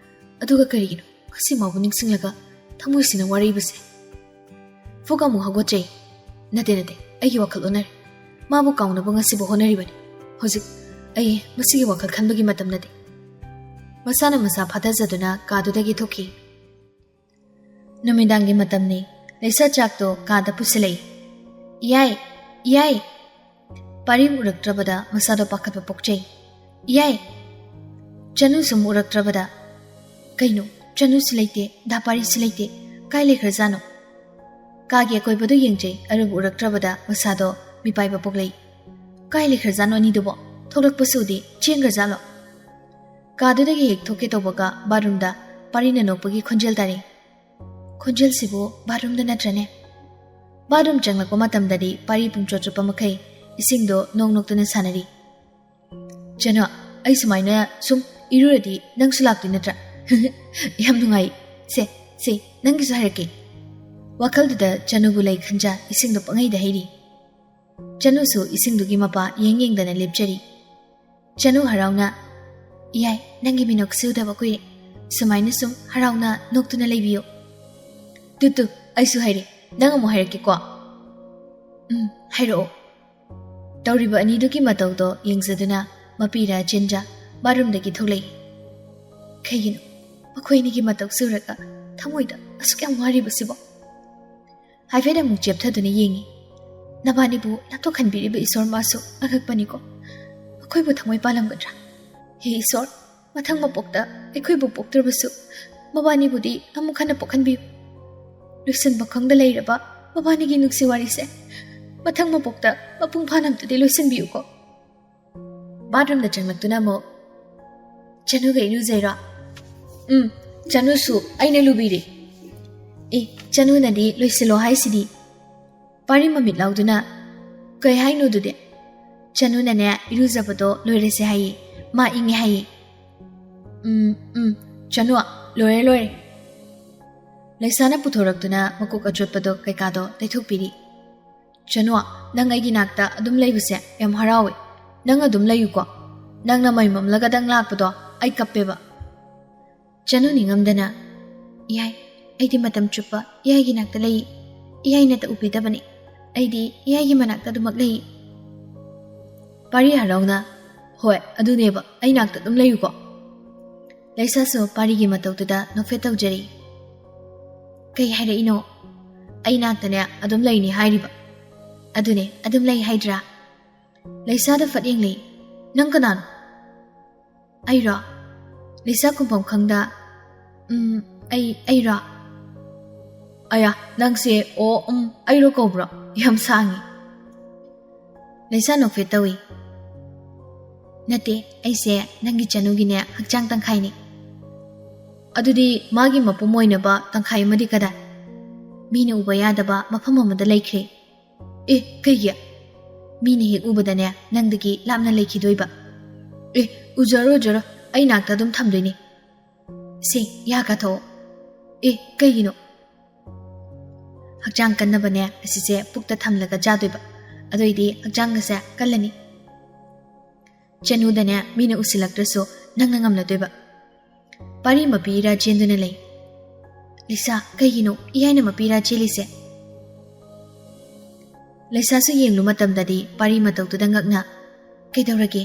ꯑꯗꯨꯒ ꯀꯔꯤꯒꯤꯅꯣ ꯉꯁꯤ ꯃꯥꯕꯨ ꯅꯤꯡꯁꯤꯡꯂꯒ ꯊꯃꯣꯏꯁꯤꯅ ꯋꯥꯔꯛꯏꯕꯁꯦ? ꯐꯨꯛ ꯑꯃꯨꯛ ꯍꯧꯒꯠꯆꯩ꯫ ꯅꯠꯇꯦ, ꯅꯠꯇꯦ, ꯑꯩꯒꯤ ꯋꯥꯈꯜ ꯑꯣꯟꯅꯔꯦ꯫ ꯃꯥꯕꯨ ꯀꯥꯎꯅꯕ ꯉꯁꯤꯕꯨ ꯍꯣꯠꯅꯔꯤꯕꯅꯤ꯫ ꯍꯧꯖꯤꯛ ꯑꯩ ꯃꯁꯤꯒꯤ ꯋꯥꯈꯜ ꯈꯟꯕꯒꯤ ꯃꯇꯝ ꯅꯠꯇꯦ꯫ ꯃꯁꯥꯅ ꯃꯁꯥ ꯐꯥꯊꯖꯗꯨꯅ ꯀꯥꯗꯨꯗꯒꯤ ꯊꯣꯛꯈꯤ꯫ ꯅꯨꯃꯤꯗꯥꯡꯒꯤ ꯃꯇꯝꯅꯤ꯫ ꯂꯩꯁꯥ ꯆꯥꯛꯇꯣ ꯀꯥꯗ ꯄꯨꯁꯤꯜꯂꯛꯏ꯫ "ꯏꯌꯥꯏ! ꯏꯌꯥꯏ!" ꯄꯥꯔꯤ ꯎꯔꯛꯇ꯭ꯔꯕꯗ ꯃꯁꯥꯗꯣ ꯄꯥꯈꯠꯄ ꯄꯣꯛꯆꯩ꯫ "ꯏꯌꯥꯏ!" ꯆꯅꯨ ꯁꯨꯝ ꯎꯔꯛꯇ꯭ꯔꯕꯗ, "ꯀꯩꯅꯣ, ꯆꯅꯨꯁꯨ ꯂꯩꯇꯦ, ꯗꯥ ꯄꯥꯔꯤꯁꯨ ꯂꯩꯇꯦ, ꯀꯥꯏ ꯂꯩꯈ꯭ꯔꯖꯥꯠꯅꯣ?" ꯀꯥꯒꯤ ꯑꯀꯣꯏꯕꯗꯨ ꯌꯦꯡꯖꯩ, ꯑꯗꯨꯕꯨ ꯎꯔꯛꯇ꯭ꯔꯕꯗ ꯃꯁꯥꯗꯣ ꯃꯤꯄꯥꯏꯕ ꯄꯣꯛꯂꯛꯏ꯫ "ꯀꯥꯏ ꯂꯩꯈ꯭ꯔꯖꯥꯠꯅꯣ ꯑꯅꯤꯗꯨꯕꯣ? ꯊꯣꯛꯂꯛꯄꯁꯨ ꯎꯗꯦ, ꯆꯦꯟꯈ꯭ꯔꯖꯥꯠꯂꯣ?" ꯀꯥꯗꯨꯗꯒꯤ ꯍꯦꯛ ꯊꯣꯛꯀꯦ ꯇꯧꯕꯒ ꯕꯥꯠꯔꯨꯝꯗ ꯄꯥꯔꯤꯅ ꯅꯣꯛꯄꯒꯤ ꯈꯣꯟꯖꯦꯜ ꯇꯥꯔꯦ꯫ ꯈꯣꯟꯖꯦꯜꯁꯤꯕꯨ ꯕꯥꯠꯔꯨꯝꯗ ꯅꯠꯇ꯭ꯔꯅꯦ? ꯕꯥꯠꯔꯨꯝ ꯆꯪꯂꯛꯄ ꯃꯇꯝꯗꯗꯤ ꯄꯥꯔꯤ ꯄꯨꯡꯆꯣꯠ ꯆꯨꯞꯄ ꯃꯈꯩ ꯏꯁꯤꯡꯗꯣ ꯅꯣꯛ ꯅꯣꯛꯇꯨꯅ ꯁꯥꯟꯅꯔꯤ꯫ "ꯆꯅꯨ, ꯑꯩ ꯁꯨꯃꯥꯏꯅ ꯁꯨꯝ ꯏꯔꯨꯔꯗꯤ ꯅꯪꯁꯨ ꯂꯥꯛꯇꯣꯏ ꯅꯠꯇ꯭ꯔꯥ? ꯌꯥꯝ ꯅꯨꯡꯉꯥꯏ꯫ ꯁꯦ, ꯁꯦ, ꯅꯪꯒꯤꯁꯨ ꯍꯥꯏꯔꯛꯀꯦ꯫" ꯋꯥꯈꯜꯗꯨꯗ ꯆꯅꯨꯕꯨ ꯂꯩ ꯈꯟꯖ ꯏꯁꯤꯡꯗꯣ ꯄꯪꯍꯩꯗ ꯍꯩꯔꯤ꯫ ꯆꯅꯨꯁꯨ ꯏꯁꯤꯡꯗꯨꯒꯤ ꯃꯄꯥ ꯌꯦꯡ ꯌꯦꯡꯗꯅ ꯂꯦꯞꯆꯔꯤ꯫ ꯆꯅꯨ ꯍꯔꯥꯎꯅ, "ꯏꯌꯥꯏ, ꯅꯪꯒꯤ ꯃꯤꯅꯣꯛꯁꯤ ꯎꯗꯕ ꯀꯨꯏꯔꯦ꯫ ꯁꯨꯃꯥꯏꯅ ꯁꯨꯝ ꯍꯔꯥꯎꯅ ꯅꯣꯛꯇꯨꯅ ꯂꯩꯕꯤꯌꯨ꯫ ꯇꯨ, ꯇꯨ, ꯑꯩꯁꯨ ꯍꯥꯏꯔꯦ꯫ ꯅꯪ ꯑꯃꯨꯛ ꯍꯥꯏꯔꯛꯀꯦꯀꯣ?" "ꯎꯝ, ꯍꯥꯏꯔꯛꯑꯣ꯫" ꯇꯧꯔꯤꯕ ꯑꯅꯤꯗꯨꯒꯤ ꯃꯇꯧꯗꯣ ꯌꯦꯡꯖꯗꯨꯅ ꯃꯄꯤꯔꯥ ꯆꯦꯟꯖ ꯕꯥꯠꯔꯨꯝꯗꯒꯤ ꯊꯣꯛꯂꯛꯏ꯫ "ꯀꯩꯒꯤꯅꯣ ꯃꯈꯣꯏ ꯑꯅꯤꯒꯤ ꯃꯇꯧꯁꯤ ꯎꯔꯒ ꯊꯃꯣꯏꯗ ꯑꯁꯨꯛ ꯌꯥꯝ ꯋꯥꯔꯤꯕꯁꯤꯕꯣ? ꯍꯥꯏꯐꯦꯠ ꯑꯃꯨꯛ ꯆꯦꯞꯊꯗꯨꯅ ꯌꯦꯡꯉꯤ꯫ ꯅꯕꯥꯅꯤꯕꯨ ꯂꯥꯞꯊꯣꯛꯍꯟꯕꯤꯔꯤꯕ ꯏꯁꯣꯔ ꯃꯥꯁꯨ ꯑꯉꯛꯄꯅꯤꯀꯣ꯫ ꯃꯈꯣꯏꯕꯨ ꯊꯃꯣꯏ ꯄꯥꯜꯂꯝꯒꯗ꯭ꯔꯥ? ꯍꯦ ꯏꯁꯣꯔ, ꯃꯊꯪ ꯃꯄꯣꯛꯇ ꯑꯩꯈꯣꯏꯕꯨ ꯄꯣꯛꯇ꯭ꯔꯕꯁꯨ ꯃꯕꯥꯅꯤꯕꯨꯗꯤ ꯑꯃꯨꯛ ꯍꯟꯅ ꯄꯣꯛꯍꯟꯕꯤꯌꯨ꯫ ꯂꯣꯏꯁꯤꯟꯕ ꯈꯪꯗ ꯂꯩꯔꯕ ꯃꯕꯥꯅꯤꯒꯤ ꯅꯨꯡꯁꯤ ꯋꯥꯔꯤꯁꯦ ꯃꯊꯪ ꯃꯄꯣꯛꯇ ꯃꯄꯨꯡ ꯐꯥꯅ ꯑꯝꯇꯗꯤ ꯂꯣꯏꯁꯤꯟꯕꯤꯌꯨꯀꯣ꯫" ꯕꯥꯠꯔꯨꯝꯗ ꯆꯪꯂꯛꯇꯨꯅ ꯑꯃꯨꯛ, "ꯆꯅꯨꯒ ꯏꯔꯨꯖꯩꯔꯣ?" "ꯎꯝ, ꯆꯅꯨꯁꯨ ꯑꯩꯅ ꯂꯨꯕꯤꯔꯦ꯫" "ꯑꯦ, ꯆꯅꯨꯅꯗꯤ ꯂꯣꯏꯁꯤꯜꯂꯣ ꯍꯥꯏꯁꯤꯗꯤ?" ꯄꯥꯔꯤ ꯃꯃꯤꯠ ꯂꯥꯎꯗꯨꯅ, "ꯀꯩ ꯍꯥꯏꯅꯣ ꯑꯗꯨꯗꯤ?" "ꯆꯅꯨꯅꯅꯦ ꯏꯔꯨꯖꯕꯗꯣ ꯂꯣꯏꯔꯁꯦ ꯍꯥꯏꯌꯦ, ꯃꯥ ꯏꯪꯉꯦ ꯍꯥꯏꯌꯦ꯫" "ꯎꯝ, ꯎꯝ, ꯆꯅꯨ, ꯂꯣꯏꯔꯦ, ꯂꯣꯏꯔꯦ꯫" ꯂꯩꯁꯥꯅ ꯄꯨꯊꯣꯔꯛꯇꯨꯅ ꯃꯀꯣꯛ ꯑꯆꯣꯠꯄꯗꯣ ꯀꯩꯀꯥꯗꯣ ꯇꯩꯊꯣꯛꯄꯤꯔꯤ꯫ "ꯆꯅꯨ, ꯅꯪ ꯑꯩꯒꯤ ꯅꯥꯛꯇ ꯑꯗꯨꯝ ꯂꯩꯕꯁꯦ ꯌꯥꯝ ꯍꯔꯥꯎꯋꯦ꯫ ꯅꯪ ꯑꯗꯨꯝ ꯂꯩꯌꯨꯀꯣ꯫ ꯅꯪꯅ ꯃꯩ ꯃꯝꯂꯒꯗꯪ ꯂꯥꯛꯄꯗꯣ ꯑꯩ ꯀꯞꯄꯦꯕ꯫" ꯆꯅꯨ ꯅꯤꯡꯉꯝꯗꯅ, "ꯏꯌꯥꯏ, ꯑꯩꯗꯤ ꯃꯇꯝ ꯆꯨꯞꯄ ꯏꯌꯥꯏꯒꯤ ꯅꯥꯛꯇ ꯂꯩ꯫ ꯏꯌꯥꯏꯅꯇ ꯎꯕꯤꯗꯕꯅꯤ꯫ ꯑꯩꯗꯤ ꯏꯌꯥꯏꯒꯤ ꯃꯅꯥꯛꯇ ꯑꯗꯨꯃꯛ ꯂꯩ꯫" ꯄꯥꯔꯤ ꯍꯔꯥꯎꯅ, "ꯍꯣꯏ, ꯑꯗꯨꯅꯦꯕ, ꯑꯩ ꯅꯥꯛꯇ ꯑꯗꯨꯝ ꯂꯩꯌꯨꯀꯣ꯫" ꯂꯩꯁꯥꯁꯨ ꯄꯥꯔꯤꯒꯤ ꯃꯇꯧꯗꯨꯗ ꯅꯣꯛꯐꯦꯠ ꯇꯧꯖꯔꯤ꯫ "ꯀꯩ ꯍꯥꯏꯔꯛꯏꯅꯣ? ꯑꯩ ꯅꯥꯛꯇꯅꯦ ꯑꯗꯨꯝ ꯂꯩꯅꯤ ꯍꯥꯏꯔꯤꯕ꯫ ꯑꯗꯨꯅꯦ, ꯑꯗꯨꯝ ꯂꯩ ꯍꯥꯏꯗ꯭ꯔꯥ?" ꯂꯩꯁꯥꯗ ꯐꯠ ꯌꯦꯡꯂꯤ꯫ "ꯅꯪ ꯀꯅꯥꯅꯣ?" "ꯑꯩꯔꯣ?" ꯂꯩꯁꯥ ꯈꯨꯝꯐꯝ ꯈꯪꯗ, "ꯎꯝ, ꯑꯩ, ꯑꯩꯔꯣ?" "ꯑꯌꯥ, ꯅꯪꯁꯦ ꯑꯣ, ꯎꯝ, ꯑꯩꯔꯣ ꯀꯧꯕ꯭ꯔꯣ? ꯌꯥꯝ ꯁꯥꯡꯉꯤ꯫" ꯂꯩꯁꯥ ꯅꯣꯛꯐꯦꯠ ꯇꯧꯏ꯫ "ꯅꯠꯇꯦ, ꯑꯩꯁꯦ ꯅꯪꯒꯤ ꯆꯅꯨꯒꯤꯅꯦ ꯍꯛꯆꯥꯡ ꯇꯪꯈꯥꯏꯅꯤ꯫" "ꯑꯗꯨꯗꯤ ꯃꯥꯒꯤ ꯃꯄꯨꯝ ꯑꯣꯏꯅꯕ ꯇꯪꯈꯥꯏ ꯑꯃꯗꯤ ꯀꯗꯥꯏ?" "ꯃꯤꯅ ꯎꯕ ꯌꯥꯗꯕ ꯃꯐꯝ ꯑꯃꯗ ꯂꯩꯈ꯭ꯔꯦ꯫" "ꯑꯦ, ꯀꯩꯒꯤ?" "ꯃꯤꯅ ꯍꯦꯛ ꯎꯕꯗꯅꯦ ꯅꯪꯗꯒꯤ ꯂꯥꯞꯅ ꯂꯩꯈꯤꯗꯣꯏꯕ꯫" "ꯑꯦ, ꯎꯖꯔꯣ, ꯎꯖꯔꯣ, ꯑꯩ ꯅꯥꯛꯇ ꯑꯗꯨꯝ ꯊꯝꯗꯣꯏꯅꯦ꯫" "ꯁꯦ, ꯌꯥ ꯀꯥꯊꯣꯛꯑꯣ꯫" "ꯑꯦ, ꯀꯩꯒꯤꯅꯣ?" "ꯍꯛꯆꯥꯡ ꯀꯟꯅꯕꯅꯦ ꯑꯁꯤꯁꯦ ꯄꯨꯛꯇ ꯊꯝꯂꯒ ꯆꯥꯗꯣꯏꯕ꯫ ꯑꯗꯨꯑꯣꯏꯗꯤ ꯍꯛꯆꯥꯡꯒꯁꯦ ꯀꯜꯂꯅꯤ꯫ ꯆꯅꯨꯗꯅꯦ ꯃꯤꯅ ꯎꯁꯤꯜꯂꯛꯇ꯭ꯔꯁꯨ ꯅꯪꯅ ꯉꯝꯂꯗꯣꯏꯕ꯫" ꯄꯥꯔꯤ ꯃꯄꯤ ꯏꯔꯥ ꯆꯦꯟꯗꯨꯅ ꯂꯩ꯫ "ꯂꯩꯁꯥ, ꯀꯩꯒꯤꯅꯣ ꯏꯌꯥꯏꯅ ꯃꯄꯤ ꯏꯔꯥ ꯆꯦꯜꯂꯤꯁꯦ?" ꯂꯩꯁꯥꯁꯨ ꯌꯦꯡꯂꯨ ꯃꯇꯝꯗꯗꯤ ꯄꯥꯔꯤ ꯃꯇꯧꯗꯨꯗ ꯉꯛꯅ, "ꯀꯩꯗꯧꯔꯒꯦ?"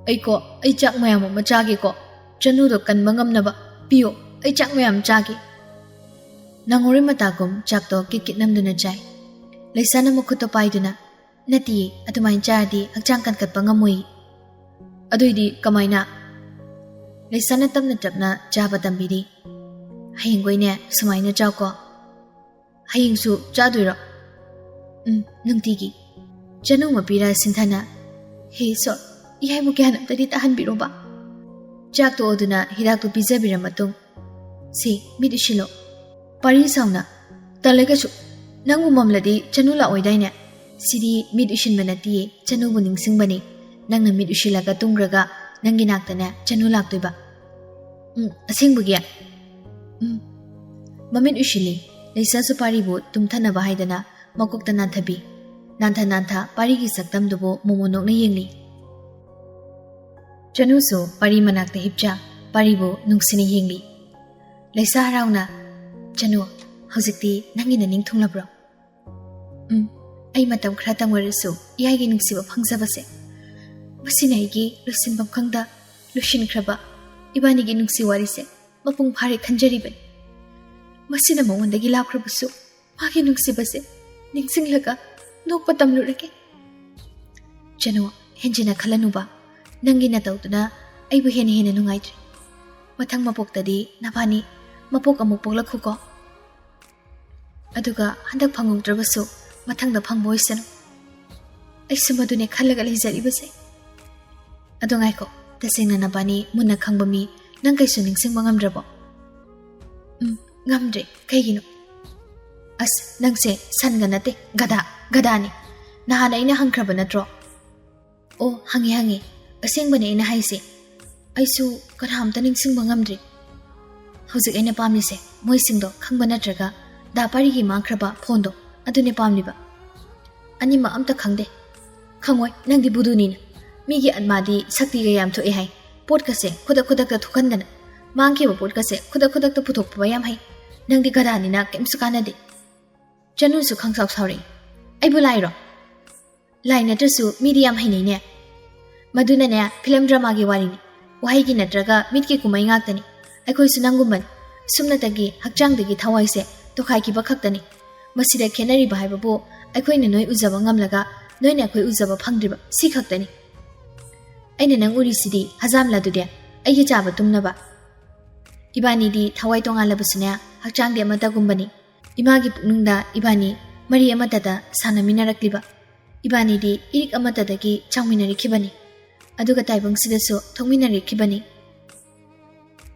"ꯑꯩꯀꯣ, ꯑꯩ ꯆꯥꯛ ꯃꯌꯥꯝ ꯑꯃ ꯆꯥꯒꯦꯀꯣ꯫ ꯆꯅꯨꯗꯣ ꯀꯟꯕ ꯉꯝꯅꯕ ꯄꯤꯌꯣ, ꯑꯩ ꯆꯥꯛ ꯃꯌꯥꯝ ꯆꯥꯒꯦ꯫" ꯅꯪꯍꯧꯔꯣꯏ ꯃꯇꯥꯒꯨꯝ ꯆꯥꯛꯇꯣ ꯀꯤꯠ ꯀꯤꯠ ꯅꯝꯗꯨꯅ ꯆꯥꯏ꯫ ꯂꯩꯁꯥꯅ ꯃꯈꯨꯠꯇꯣ ꯄꯥꯏꯗꯨꯅ, "ꯅꯠꯇꯤꯌꯦ, ꯑꯗꯨꯃꯥꯏꯅ ꯆꯥꯔꯗꯤ ꯍꯛꯆꯥꯡ ꯀꯟꯈꯠꯄ ꯉꯝꯃꯣꯏ꯫" "ꯑꯗꯨꯏꯗꯤ ꯀꯃꯥꯏꯅ?" ꯂꯩꯁꯥꯅ ꯇꯞꯅ ꯇꯞꯅ ꯆꯥꯕ ꯇꯝꯕꯤꯔꯤ꯫ "ꯍꯌꯦꯡꯈꯣꯏꯅꯦ ꯁꯨꯃꯥꯏꯅ ꯆꯥꯎꯀꯣ꯫" "ꯍꯌꯦꯡꯁꯨ ꯆꯥꯗꯣꯏꯔꯣ?" "ꯎꯝ, ꯅꯨꯡꯇꯤꯒꯤ꯫" ꯆꯅꯨ ꯃꯄꯤꯔꯥ ꯁꯤꯟꯊꯅ, "ꯍꯦ ꯏꯁꯣꯔ, ꯏꯌꯥꯏꯕꯨ ꯒ꯭ꯌꯥꯟ ꯑꯝꯇꯗꯤ ꯇꯥꯍꯟꯕꯤꯔꯣꯕ꯫" ꯆꯥꯛ ꯇꯣꯛꯑꯗꯨꯅ ꯍꯤꯗꯥꯛꯇꯨ ꯄꯤꯖꯕꯤꯔ ꯃꯇꯨꯡ, "ꯁꯤ, ꯃꯤꯠ ꯎꯏꯁꯤꯜꯂꯣ꯫" ꯄꯥꯔꯤ ꯁꯥꯎꯅ, "ꯇꯜꯂꯦ ꯀꯩꯁꯨ꯫ ꯅꯪꯕꯨ ꯃꯝꯂꯗꯤ ꯆꯅꯨ ꯂꯥꯛꯑꯣꯏꯗꯥꯏꯅꯦ? ꯁꯤꯗꯤ ꯃꯤꯠ ꯎꯏꯁꯤꯟꯕ ꯅꯠꯇꯤꯌꯦ, ꯆꯅꯨꯕꯨ ꯅꯤꯡꯁꯤꯡꯕꯅꯤ꯫ ꯅꯪꯅ ꯃꯤꯠ ꯎꯏꯁꯤꯜꯂꯒ ꯇꯨꯝꯈ꯭ꯔꯒ ꯅꯪꯒꯤ ꯅꯥꯛꯇꯅꯦ ꯆꯅꯨ ꯂꯥꯛꯇꯣꯏꯕ꯫" "ꯎꯝ, ꯑꯁꯦꯡꯕꯒꯤ?" "ꯎꯝ꯫" ꯃꯃꯤꯠ ꯎꯏꯁꯤꯜꯂꯤ꯫ ꯂꯩꯁꯥꯁꯨ ꯄꯥꯔꯤꯕꯨ ꯇꯨꯝꯊꯅꯕ ꯍꯥꯏꯗꯅ ꯃꯀꯣꯛꯇ ꯅꯥꯟꯊꯕꯤ꯫ ꯅꯥꯟꯊ ꯅꯥꯟꯊ ꯄꯥꯔꯤꯒꯤ ꯁꯛꯇꯝꯗꯨꯕꯨ ꯃꯣꯃꯣꯟ ꯅꯣꯛꯅ ꯌꯦꯡꯂꯤ꯫ ꯆꯅꯨꯁꯨ ꯄꯥꯔꯤ ꯃꯅꯥꯛꯇ ꯍꯤꯞꯆ ꯄꯥꯔꯤꯕꯨ ꯅꯨꯡꯁꯤꯅ ꯌꯦꯡꯂꯤ꯫ ꯂꯩꯁꯥ ꯍꯔꯥꯎꯅ, "ꯆꯅꯨ, ꯍꯧꯖꯤꯛꯇꯤ ꯅꯪꯒꯤ ꯅꯅꯤꯡ ꯊꯨꯡꯂꯕ꯭ꯔꯣ?" "ꯎꯝ, ꯑꯩ ꯃꯇꯝ ꯈꯔꯇꯪ ꯑꯣꯏꯔꯁꯨ ꯏꯌꯥꯏꯒꯤ ꯅꯨꯡꯁꯤꯕ ꯐꯪꯖꯕꯁꯦ, ꯃꯁꯤꯅ ꯑꯩꯒꯤ ꯂꯣꯏꯁꯤꯟꯐꯝ ꯈꯪꯗ ꯂꯣꯏꯁꯤꯟꯈ꯭ꯔꯕ ꯏꯕꯥꯅꯤꯒꯤ ꯅꯨꯡꯁꯤ ꯋꯥꯔꯤꯁꯦ ꯃꯄꯨꯡ ꯐꯥꯔꯦ ꯈꯟꯖꯔꯤꯕꯅꯤ꯫ ꯃꯁꯤꯅ ꯃꯉꯣꯟꯗꯒꯤ ꯂꯥꯞꯈ꯭ꯔꯕꯁꯨ ꯃꯥꯒꯤ ꯅꯨꯡꯁꯤꯕꯁꯦ ꯅꯤꯡꯁꯤꯡꯂꯒ ꯅꯣꯛꯄ ꯇꯝꯂꯨꯔꯒꯦ꯫ ꯆꯅꯨ, ꯍꯦꯟꯖꯤꯟꯅ ꯈꯜꯂꯅꯨꯕ꯫ ꯅꯪꯒꯤ ꯅꯇꯧꯗꯨꯅ ꯑꯩꯕꯨ ꯍꯦꯟꯅ ꯍꯦꯟꯅ ꯅꯨꯡꯉꯥꯏꯇ꯭ꯔꯦ꯫ ꯃꯊꯪ ꯃꯄꯣꯛꯇꯗꯤ ꯅꯕꯥꯅꯤ ꯃꯄꯣꯛ ꯑꯃꯨꯛ ꯄꯣꯛꯂꯛꯈꯨꯀꯣ꯫ ꯑꯗꯨꯒ ꯍꯟꯗꯛ ꯐꯪꯍꯧꯗ꯭ꯔꯕꯁꯨ ꯃꯊꯪꯗ ꯐꯪꯕ ꯑꯣꯏꯁꯅꯨ꯫ ꯑꯩꯁꯨ ꯃꯗꯨꯅꯦ ꯈꯜꯂꯒ ꯂꯩꯖꯔꯤꯕꯁꯦ꯫ ꯑꯗꯣ ꯉꯥꯏꯈꯣ, ꯇꯁꯦꯡꯅ ꯅꯕꯥꯅꯤ ꯃꯨꯟꯅ ꯈꯪꯕ ꯃꯤ ꯅꯪ ꯀꯩꯁꯨ ꯅꯤꯡꯁꯤꯡꯕ ꯉꯝꯗ꯭ꯔꯕꯣ? ꯎꯝ, ꯉꯝꯗ꯭ꯔꯦ꯫ ꯀꯩꯒꯤꯅꯣ? ꯑꯁ, ꯅꯪꯁꯦ ꯁꯟꯒ ꯅꯠꯇꯦ, ꯒꯙꯥ, ꯒꯙꯥꯅꯤ꯫ ꯅꯍꯥꯟ ꯑꯩꯅ ꯍꯪꯈ꯭ꯔꯕ ꯅꯠꯇ꯭ꯔꯣ? ꯑꯣ, ꯍꯪꯉꯦ, ꯍꯪꯉꯦ꯫ ꯑꯁꯦꯡꯕꯅꯦ ꯑꯩꯅ ꯍꯥꯏꯁꯦ꯫ ꯑꯩꯁꯨ ꯀꯅꯥꯝꯇ ꯅꯤꯡꯁꯤꯡꯕ ꯉꯝꯗ꯭ꯔꯤ꯫ ꯍꯧꯖꯤꯛ ꯑꯩꯅ ꯄꯥꯝꯂꯤꯁꯦ ꯃꯣꯏꯁꯤꯡꯗꯣ ꯈꯪꯕ ꯅꯠꯇ꯭ꯔꯒ ꯗꯥ ꯄꯥꯔꯤꯒꯤ ꯃꯥꯡꯈ꯭ꯔꯕ ꯐꯣꯟꯗꯣ, ꯑꯗꯨꯅꯦ ꯄꯥꯝꯂꯤꯕ꯫ ꯑꯅꯤꯃꯛ ꯑꯝꯇ ꯈꯪꯗꯦ꯫ ꯈꯪꯉꯣꯏ, ꯅꯪꯗꯤ ꯕꯨꯗꯨꯅꯤꯅ꯫ ꯃꯤꯒꯤ ꯑꯠꯃꯥꯗꯤ ꯁꯛꯇꯤꯒ ꯌꯥꯝ ꯊꯣꯛꯑꯦ ꯍꯥꯏ꯫ ꯄꯣꯠꯀꯁꯦ ꯈꯨꯗꯛ ꯈꯨꯗꯛꯇ ꯊꯣꯛꯍꯟꯗꯅ, ꯃꯥꯡꯈꯤꯕ ꯄꯣꯠꯀꯁꯦ ꯈꯨꯗꯛ ꯈꯨꯗꯛꯇ ꯄꯨꯊꯣꯛꯄ ꯌꯥꯝ ꯍꯩ꯫ ꯅꯪꯗꯤ ꯒꯙꯥꯅꯤꯅ ꯀꯩꯝꯁꯨ ꯀꯥꯟꯅꯗꯦ꯫ ꯆꯅꯨꯁꯨ ꯈꯪꯁꯥꯎ ꯁꯥꯎꯔꯛꯏ꯫ ꯑꯩꯕꯨ ꯂꯥꯏꯔꯣ? ꯂꯥꯏ ꯅꯠꯇ꯭ꯔꯁꯨ ꯃꯤꯗꯤ ꯌꯥꯝ ꯍꯩꯅꯩꯅꯦ꯫ ꯃꯗꯨꯅꯅꯦ, ꯐꯤꯂꯝ ꯗ꯭ꯔꯃꯥꯒꯤ ꯋꯥꯔꯤꯅꯤ꯫ ꯋꯥꯍꯩꯒꯤ ꯅꯠꯇ꯭ꯔꯒ ꯃꯤꯠꯀꯤ ꯀꯨꯝꯍꯩ ꯉꯥꯛꯇꯅꯤ꯫ ꯑꯩꯈꯣꯏꯁꯨ ꯅꯪꯒꯨꯝꯕꯅꯤ꯫ ꯁꯨꯞꯅꯇꯒꯤ ꯍꯛꯆꯥꯡꯗꯒꯤ ꯊꯋꯥꯏꯁꯦ ꯇꯣꯈꯥꯏꯈꯤꯕ ꯈꯛꯇꯅꯤ꯫ ꯃꯁꯤꯗ ꯈꯦꯠꯅꯔꯤꯕ ꯍꯥꯏꯕꯕꯨ ꯑꯩꯈꯣꯏꯅ ꯅꯣꯏ ꯎꯖꯕ ꯉꯝꯂꯒ ꯅꯣꯏꯅ ꯑꯩꯈꯣꯏ ꯎꯖꯕ ꯐꯪꯗ꯭ꯔꯤꯕ, ꯁꯤ ꯈꯛꯇꯅꯤ꯫ ꯑꯩꯅ ꯅꯪ ꯎꯔꯤꯁꯤꯗꯤ ꯍꯖꯥꯝꯂ ꯑꯗꯨꯗꯤ? ꯑꯩꯒꯤ ꯆꯥꯕ ꯇꯨꯝꯅꯕ꯫ ꯏꯕꯥꯅꯤꯗꯤ ꯊꯋꯥꯏ ꯇꯣꯉꯥꯜꯂꯕꯁꯨꯅꯦ, ꯍꯛꯆꯥꯡꯗꯤ ꯑꯃꯠꯇꯒꯨꯝꯕꯅꯤ꯫ ꯏꯃꯥꯒꯤ ꯄꯨꯛꯅꯨꯡꯗ ꯏꯕꯥꯅꯤ ꯃꯔꯤ ꯑꯃꯠꯇꯗ ꯁꯥꯟꯅꯃꯤꯟꯅꯔꯛꯂꯤꯕ꯫ ꯏꯕꯥꯅꯤꯗꯤ ꯏꯔꯤꯛ ꯑꯃꯠꯇꯗꯒꯤ ꯆꯥꯎꯃꯤꯟꯅꯔꯛꯈꯤꯕꯅꯤ꯫ ꯑꯗꯨꯒ ꯇꯥꯏꯕꯪꯁꯤꯗꯁꯨ ꯊꯣꯛꯃꯤꯟꯅꯔꯛꯈꯤꯕꯅꯤ꯫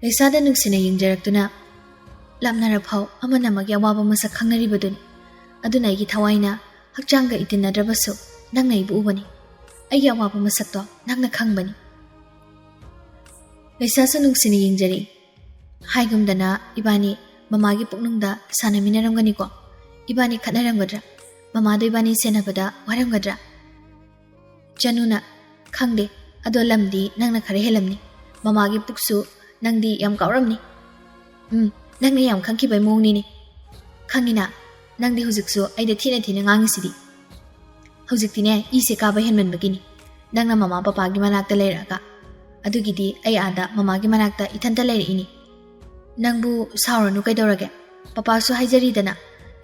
ꯂꯩꯁꯥꯗ ꯅꯨꯡꯁꯤꯅ ꯌꯦꯡꯖꯔꯛꯇꯨꯅ ꯂꯥꯞꯅꯔꯐꯥꯎ ꯑꯃꯅ ꯑꯃꯒꯤ ꯑꯋꯥꯕ ꯃꯁꯛ ꯈꯪꯅꯔꯤꯕꯗꯨꯅꯤ꯫ ꯑꯗꯨꯅ ꯑꯩꯒꯤ ꯊꯋꯥꯏꯅ ꯍꯛꯆꯥꯡꯒ ꯏꯇꯤꯟꯅꯗ꯭ꯔꯕꯁꯨ ꯅꯪꯅ ꯑꯩꯕꯨ ꯎꯕꯅꯤ꯫ ꯑꯩꯒꯤ ꯑꯋꯥꯕ ꯃꯁꯛꯇꯣ ꯅꯪꯅ ꯈꯪꯕꯅꯤ꯫ ꯂꯩꯁꯥꯁꯨ ꯅꯨꯡꯁꯤꯅ ꯌꯦꯡꯖꯔꯛꯏ꯫ ꯍꯥꯏꯒꯨꯝꯗꯅ ꯏꯕꯥꯅꯤ ꯃꯃꯥꯒꯤ ꯄꯨꯛꯅꯨꯡꯗ ꯁꯥꯟꯅꯃꯤꯟꯅꯔꯝꯒꯅꯤꯀꯣ? ꯏꯕꯥꯅꯤ ꯈꯠꯅꯔꯝꯒꯗ꯭ꯔꯥ? ꯃꯃꯥꯗꯣ ꯏꯕꯥꯅꯤ ꯁꯦꯟꯅꯕꯗ ꯋꯥꯔꯝꯒꯗ꯭ꯔꯥ? ꯆꯅꯨꯅ, ꯈꯪꯗꯦ, ꯑꯗꯣ ꯂꯝꯗꯤ ꯅꯪꯅ ꯈꯔ ꯍꯦꯜꯂꯝꯅꯤ꯫ ꯃꯃꯥꯒꯤ ꯄꯨꯛꯁꯨ ꯅꯪꯗꯤ ꯌꯥꯝ ꯀꯥꯎꯔꯝꯅꯤ꯫ ꯎꯝ, ꯅꯪꯅ ꯌꯥꯝ ꯈꯪꯈꯤꯕꯩ ꯃꯑꯣꯡꯅꯤꯅꯦ꯫ ꯈꯪꯉꯤꯅ, ꯅꯪꯗꯤ ꯍꯧꯖꯤꯛꯁꯨ ꯑꯩꯗ ꯊꯤꯅ ꯊꯤꯅ ꯉꯥꯡꯉꯤꯁꯤꯗꯤ꯫ ꯍꯧꯖꯤꯛꯇꯤꯅꯦ, ꯏꯁꯦ ꯀꯥꯕ ꯍꯦꯟꯃꯟꯕꯒꯤꯅꯤ꯫ ꯅꯪꯅ ꯃꯃꯥ ꯄꯄꯥꯒꯤ ꯃꯅꯥꯛꯇ ꯂꯩꯔꯛꯑꯒ ꯑꯗꯨꯒꯤꯗꯤ ꯑꯩ ꯑꯥꯗ ꯃꯃꯥꯒꯤ ꯃꯅꯥꯛꯇ ꯏꯊꯟꯇ ꯂꯩꯔꯛꯏꯅꯤ꯫ ꯅꯪꯕꯨ ꯁꯥꯎꯔꯅꯨ ꯀꯩꯗꯧꯔꯒꯦ? ꯄꯄꯥꯁꯨ ꯍꯥꯏꯖꯔꯤꯗꯅ,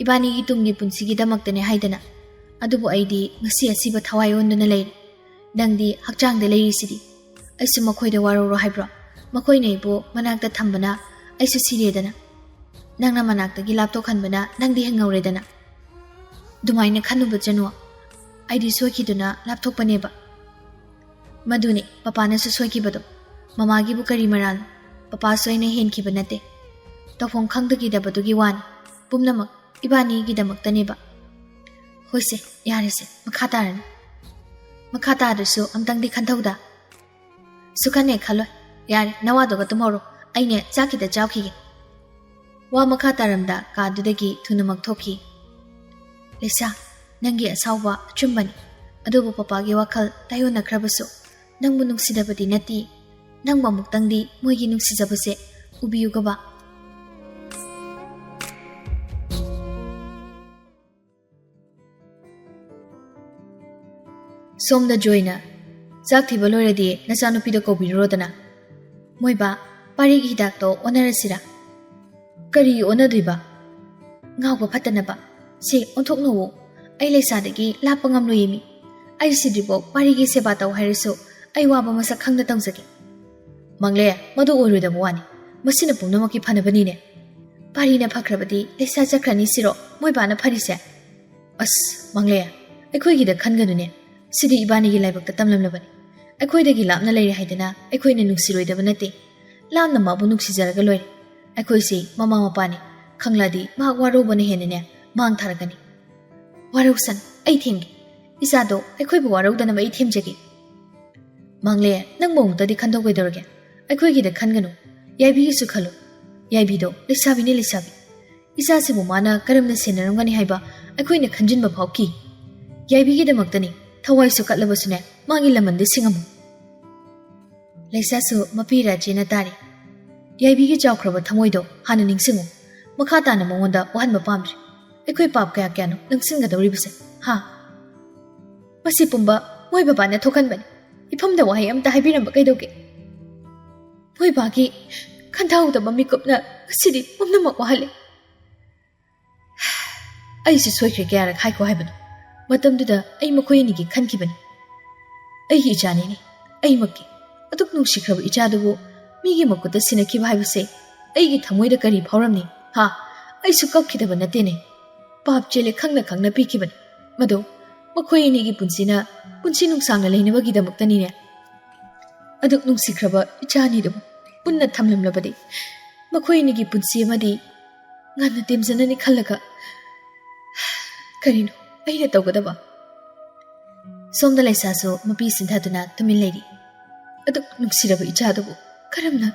ꯏꯕꯥꯅꯤꯒꯤ ꯇꯨꯡꯒꯤ ꯄꯨꯟꯁꯤꯒꯤꯗꯃꯛꯇꯅꯦ ꯍꯥꯏꯗꯅ꯫ ꯑꯗꯨꯕꯨ ꯑꯩꯗꯤ ꯉꯁꯤ ꯑꯁꯤꯕ ꯊꯋꯥꯏ ꯑꯣꯟꯗꯨꯅ ꯂꯩꯔꯤ꯫ ꯅꯪꯗꯤ ꯍꯛꯆꯥꯡꯗ ꯂꯩꯔꯤꯁꯤꯗꯤ꯫ ꯑꯩꯁꯨ ꯃꯈꯣꯏꯗ ꯋꯥꯔꯧꯔꯣ ꯍꯥꯏꯕ꯭ꯔꯣ? ꯃꯈꯣꯏꯅ ꯑꯩꯕꯨ ꯃꯅꯥꯛꯇ ꯊꯝꯕꯅ ꯑꯩꯁꯨ ꯁꯤꯔꯦꯗꯅ꯫ ꯅꯪꯅ ꯃꯅꯥꯛꯇꯒꯤ ꯂꯥꯞꯊꯣꯛꯍꯟꯕꯅ ꯅꯪꯗꯤ ꯍꯤꯡꯍꯧꯔꯦꯗꯅ꯫ ꯑꯗꯨꯃꯥꯏꯅ ꯈꯟꯅꯨꯕ ꯆꯅꯨ꯫ ꯑꯩꯗꯤ ꯁꯣꯏꯈꯤꯗꯨꯅ ꯂꯥꯞꯊꯣꯛꯄꯅꯦꯕ꯫ ꯃꯗꯨꯅꯤ ꯄꯄꯥꯅꯁꯨ ꯁꯣꯏꯈꯤꯕꯗꯣ꯫ ꯃꯃꯥꯒꯤꯕꯨ ꯀꯔꯤ ꯃꯔꯥꯜ? ꯄꯄꯥꯁꯨ ꯑꯩꯅ ꯍꯦꯟꯈꯤꯕ ꯅꯠꯇꯦ꯫ ꯇꯧꯐꯝ ꯈꯪꯗꯈꯤꯗꯕꯗꯨꯒꯤ ꯋꯥꯅꯤ꯫ ꯄꯨꯝꯅꯃꯛ ꯏꯕꯥꯅꯤꯒꯤꯗꯃꯛꯇꯅꯦꯕ꯫ ꯍꯣꯏꯁꯦ, ꯌꯥꯔꯦꯁꯦ, ꯃꯈꯥ ꯇꯥꯔꯅꯨ꯫ ꯃꯈꯥ ꯇꯥꯗ꯭ꯔꯁꯨ ꯑꯝꯇꯪꯗꯤ ꯈꯟꯊꯧꯗ꯫ ꯁꯨꯈꯟꯅꯦ ꯈꯜꯂꯣꯏ꯫ ꯌꯥꯔꯦ, ꯅꯋꯥꯗꯨꯒ ꯇꯨꯝꯍꯧꯔꯣ꯫ ꯑꯩꯅꯦ ꯆꯥꯛ ꯈꯤꯇ ꯆꯥꯎꯈꯤꯒꯦ꯫ ꯋꯥ ꯃꯈꯥ ꯇꯥꯔꯝꯗ ꯀꯥꯗꯨꯗꯒꯤ ꯊꯨꯅꯃꯛ ꯊꯣꯛꯈꯤ꯫ ꯂꯩꯁꯥ, ꯅꯪꯒꯤ ꯑꯁꯥꯎꯕ ꯑꯆꯨꯝꯕꯅꯤ꯫ ꯑꯗꯨꯕꯨ ꯄꯄꯥꯒꯤ ꯋꯥꯈꯜ ꯇꯥꯏꯌꯣꯟꯅꯈ꯭ꯔꯕꯁꯨ ꯅꯪꯕꯨ ꯅꯨꯡꯁꯤꯗꯕꯗꯤ ꯅꯠꯇꯦ꯫ ꯅꯪꯕꯨ ꯑꯃꯨꯛꯇꯪꯗꯤ ꯃꯣꯏꯒꯤ ꯅꯨꯡꯁꯤꯖꯕꯁꯦ ꯎꯕꯤꯌꯨꯒꯕ꯫ ꯁꯣꯝꯗ ꯖꯣꯏꯅ, "ꯆꯥꯛ ꯊꯤꯕ ꯂꯣꯏꯔꯗꯤ ꯅꯆꯥꯅꯨꯄꯤꯗ ꯀꯧꯕꯤꯔꯨꯔꯣꯗꯅ꯫ ꯃꯣꯏꯕꯥ, ꯄꯥꯔꯤꯒꯤ ꯍꯤꯗꯥꯛꯇꯣ ꯑꯣꯟꯅꯔꯁꯤꯔꯥ?" "ꯀꯔꯤ ꯑꯣꯟꯅꯗꯣꯏꯕ? ꯉꯥꯎꯕ ꯐꯠꯇꯅꯕ꯫ ꯁꯦ, ꯑꯣꯟꯊꯣꯛꯅꯧꯋꯣ꯫ ꯑꯩ ꯂꯩꯁꯥꯗꯒꯤ ꯂꯥꯞꯄ ꯉꯝꯂꯣꯏꯌꯦ ꯃꯤ꯫ ꯑꯩ ꯁꯤꯗ꯭ꯔꯤꯐꯥꯎ ꯄꯥꯔꯤꯒꯤ ꯁꯦꯕꯥ ꯇꯧ ꯍꯥꯏꯔꯁꯨ ꯑꯩ ꯋꯥꯕ ꯃꯁꯛ ꯈꯪꯗ ꯇꯧꯖꯒꯦ꯫" "ꯃꯪꯂꯦ, ꯃꯗꯨ ꯑꯣꯏꯔꯣꯏꯗꯕ ꯋꯥꯅꯤ꯫ ꯃꯁꯤꯅ ꯄꯨꯝꯅꯃꯛꯀꯤ ꯐꯅꯕꯅꯤꯅꯦ꯫ ꯄꯥꯔꯤꯅ ꯐꯈ꯭ꯔꯕꯗꯤ ꯂꯩꯁꯥ ꯆꯠꯈ꯭ꯔꯅꯤ ꯁꯤꯔꯣ ꯃꯣꯏꯕꯥꯅ ꯐꯔꯤꯁꯦ?" "ꯑꯁ, ꯃꯪꯂꯦ, ꯑꯩꯈꯣꯏꯒꯤꯗ ꯈꯟꯒꯅꯨꯅꯦ꯫ ꯁꯤꯗꯤ ꯏꯕꯥꯅꯤꯒꯤ ꯂꯥꯏꯕꯛꯇ ꯇꯝꯂꯝꯂꯕꯅꯤ꯫ ꯑꯩꯈꯣꯏꯗꯒꯤ ꯂꯥꯞꯅ ꯂꯩꯔꯦ ꯍꯥꯏꯗꯅ ꯑꯩꯈꯣꯏꯅ ꯅꯨꯡꯁꯤꯔꯣꯏꯗꯕ ꯅꯠꯇꯦ꯫ ꯂꯥꯞꯅ ꯃꯥꯕꯨ ꯅꯨꯡꯁꯤꯖꯔꯒ ꯂꯣꯏꯔꯦ꯫ ꯑꯩꯈꯣꯏꯁꯤ ꯃꯃꯥ ꯃꯄꯥꯅꯤ꯫ ꯈꯪꯂꯗꯤ ꯃꯍꯥꯛ ꯋꯥꯔꯧꯕꯅ ꯍꯦꯟꯅꯅꯦ ꯃꯥꯡ ꯊꯥꯔꯛꯀꯅꯤ꯫" "ꯋꯥꯔꯧꯁꯅꯨ, ꯑꯩ ꯊꯦꯝꯒꯦ꯫ ꯏꯆꯥꯗꯣ ꯑꯩꯈꯣꯏꯕꯨ ꯋꯥꯔꯧꯗꯅꯕ ꯑꯩ ꯊꯦꯝꯖꯒꯦ꯫" "ꯃꯪꯂꯦ, ꯅꯪꯕꯨ ꯑꯃꯨꯛꯇꯗꯤ ꯈꯟꯗꯧ ꯀꯩꯗꯧꯔꯒꯦ? ꯑꯩꯈꯣꯏꯒꯤꯗ ꯈꯟꯒꯅꯨ꯫ ꯌꯥꯏꯕꯤꯒꯤꯁꯨ ꯈꯜꯂꯨ꯫ ꯌꯥꯏꯕꯤꯗꯣ ꯂꯩꯁꯥꯕꯤꯅꯤ, ꯂꯩꯁꯥꯕꯤ꯫ ꯏꯆꯥꯁꯤꯕꯨ ꯃꯥꯅ ꯀꯔꯝꯅ ꯁꯦꯟꯅꯔꯝꯒꯅꯤ ꯍꯥꯏꯕ ꯑꯩꯈꯣꯏꯅ ꯈꯟꯖꯤꯟꯕ ꯐꯥꯎ ꯀꯤ꯫ ꯌꯥꯏꯕꯤꯒꯤꯗꯃꯛꯇꯅꯤ꯫ ꯊꯋꯥꯏꯁꯨ ꯀꯠꯂꯕꯁꯨꯅꯦ, ꯃꯥꯒꯤ ꯂꯃꯟꯗꯤ ꯁꯤꯡꯉꯝꯃꯨ꯫" ꯂꯩꯁꯥꯁꯨ ꯃꯄꯤ ꯔꯥꯖꯦꯅ ꯇꯥꯔꯤ꯫ "ꯌꯥꯏꯕꯤꯒꯤ ꯆꯥꯎꯈ꯭ꯔꯕ ꯊꯃꯣꯏꯗꯣ ꯍꯥꯟꯅ ꯅꯤꯡꯁꯤꯡꯉꯨ꯫ ꯃꯈꯥ ꯇꯥꯅ ꯃꯉꯣꯟꯗ ꯋꯥꯍꯟꯕ ꯄꯥꯝꯗ꯭ꯔꯤ꯫ ꯑꯩꯈꯣꯏ ꯄꯥꯞ ꯀꯌꯥ ꯀꯌꯥꯅꯣ ꯂꯪꯁꯤꯟꯒꯗꯧꯔꯤꯕꯁꯦ, ꯍꯥ?" "ꯃꯁꯤ ꯄꯨꯝꯕ ꯃꯣꯏ ꯕꯕꯥꯅ ꯊꯣꯛꯍꯟꯕꯅꯤ꯫ ꯏꯐꯝꯗ ꯋꯥꯍꯩ ꯑꯃꯇ ꯍꯥꯏꯕꯤꯔꯝꯕ ꯀꯩꯗꯧꯒꯦ? ꯃꯣꯏ ꯕꯥꯒꯤ ꯈꯟꯊꯍꯧꯗꯕ ꯃꯤꯀꯨꯞꯅ ꯉꯁꯤꯗꯤ ꯄꯨꯝꯅꯃꯛ ꯋꯥꯍꯜꯂꯦ꯫ ꯑꯩꯁꯨ ꯁꯣꯏꯈ꯭ꯔꯦ, ꯀꯌꯥꯔꯛ ꯍꯥꯏꯈꯣ ꯍꯥꯏꯕꯅꯣ? ꯃꯇꯝꯗꯨꯗ ꯑꯩ ꯃꯈꯣꯏ ꯑꯅꯤꯒꯤ ꯈꯟꯈꯤꯕꯅꯤ꯫ ꯑꯩꯒꯤ ꯏꯆꯥꯅꯤꯅꯦ, ꯑꯩꯃꯛꯀꯤ꯫ ꯑꯗꯨꯛ ꯅꯨꯡꯁꯤꯈ꯭ꯔꯕ ꯏꯆꯥꯗꯨꯕꯨ ꯃꯤꯒꯤ ꯃꯈꯨꯠꯇ ꯁꯤꯟꯅꯈꯤꯕ ꯍꯥꯏꯕꯁꯦ ꯑꯩꯒꯤ ꯊꯃꯣꯏꯗ ꯀꯔꯤ ꯐꯥꯎꯔꯝꯅꯤ? ꯍꯥ? ꯑꯩꯁꯨ ꯀꯞꯈꯤꯗꯕ ꯅꯠꯇꯦꯅꯦ꯫ ꯄꯥꯞ ꯆꯦꯜꯂꯦ ꯈꯪꯅ ꯈꯪꯅ ꯄꯤꯈꯤꯕꯅꯤ꯫ ꯃꯗꯣ ꯃꯈꯣꯏ ꯑꯅꯤꯒꯤ ꯄꯨꯟꯁꯤꯅ ꯄꯨꯟꯁꯤ ꯅꯨꯡꯁꯥꯡꯅ ꯂꯩꯅꯕꯒꯤꯗꯃꯛꯇꯅꯤꯅꯦ꯫ ꯑꯗꯨꯛ ꯅꯨꯡꯁꯤꯈ꯭ꯔꯕ ꯏꯆꯥ ꯑꯅꯤꯗꯨꯕꯨ ꯄꯨꯟꯅ ꯊꯝꯂꯝꯂꯕꯗꯤ ꯃꯈꯣꯏ ꯑꯅꯤꯒꯤ ꯄꯨꯟꯁꯤ ꯑꯃꯗꯤ ꯉꯟꯅ ꯇꯦꯝꯖꯅꯅꯤ ꯈꯜꯂꯒ ꯀꯔꯤꯅꯣ ꯑꯩꯅ ꯇꯧꯒꯗꯕ? ꯁꯣꯝꯗ ꯂꯩꯁꯥꯁꯨ ꯃꯄꯤ ꯁꯤꯟꯊꯗꯨꯅ ꯇꯨꯃꯤꯟ ꯂꯩꯔꯤ꯫ ꯑꯗꯨꯛ ꯅꯨꯡꯁꯤꯔꯕ ꯏꯆꯥꯗꯨꯕꯨ ꯀꯔꯝꯅ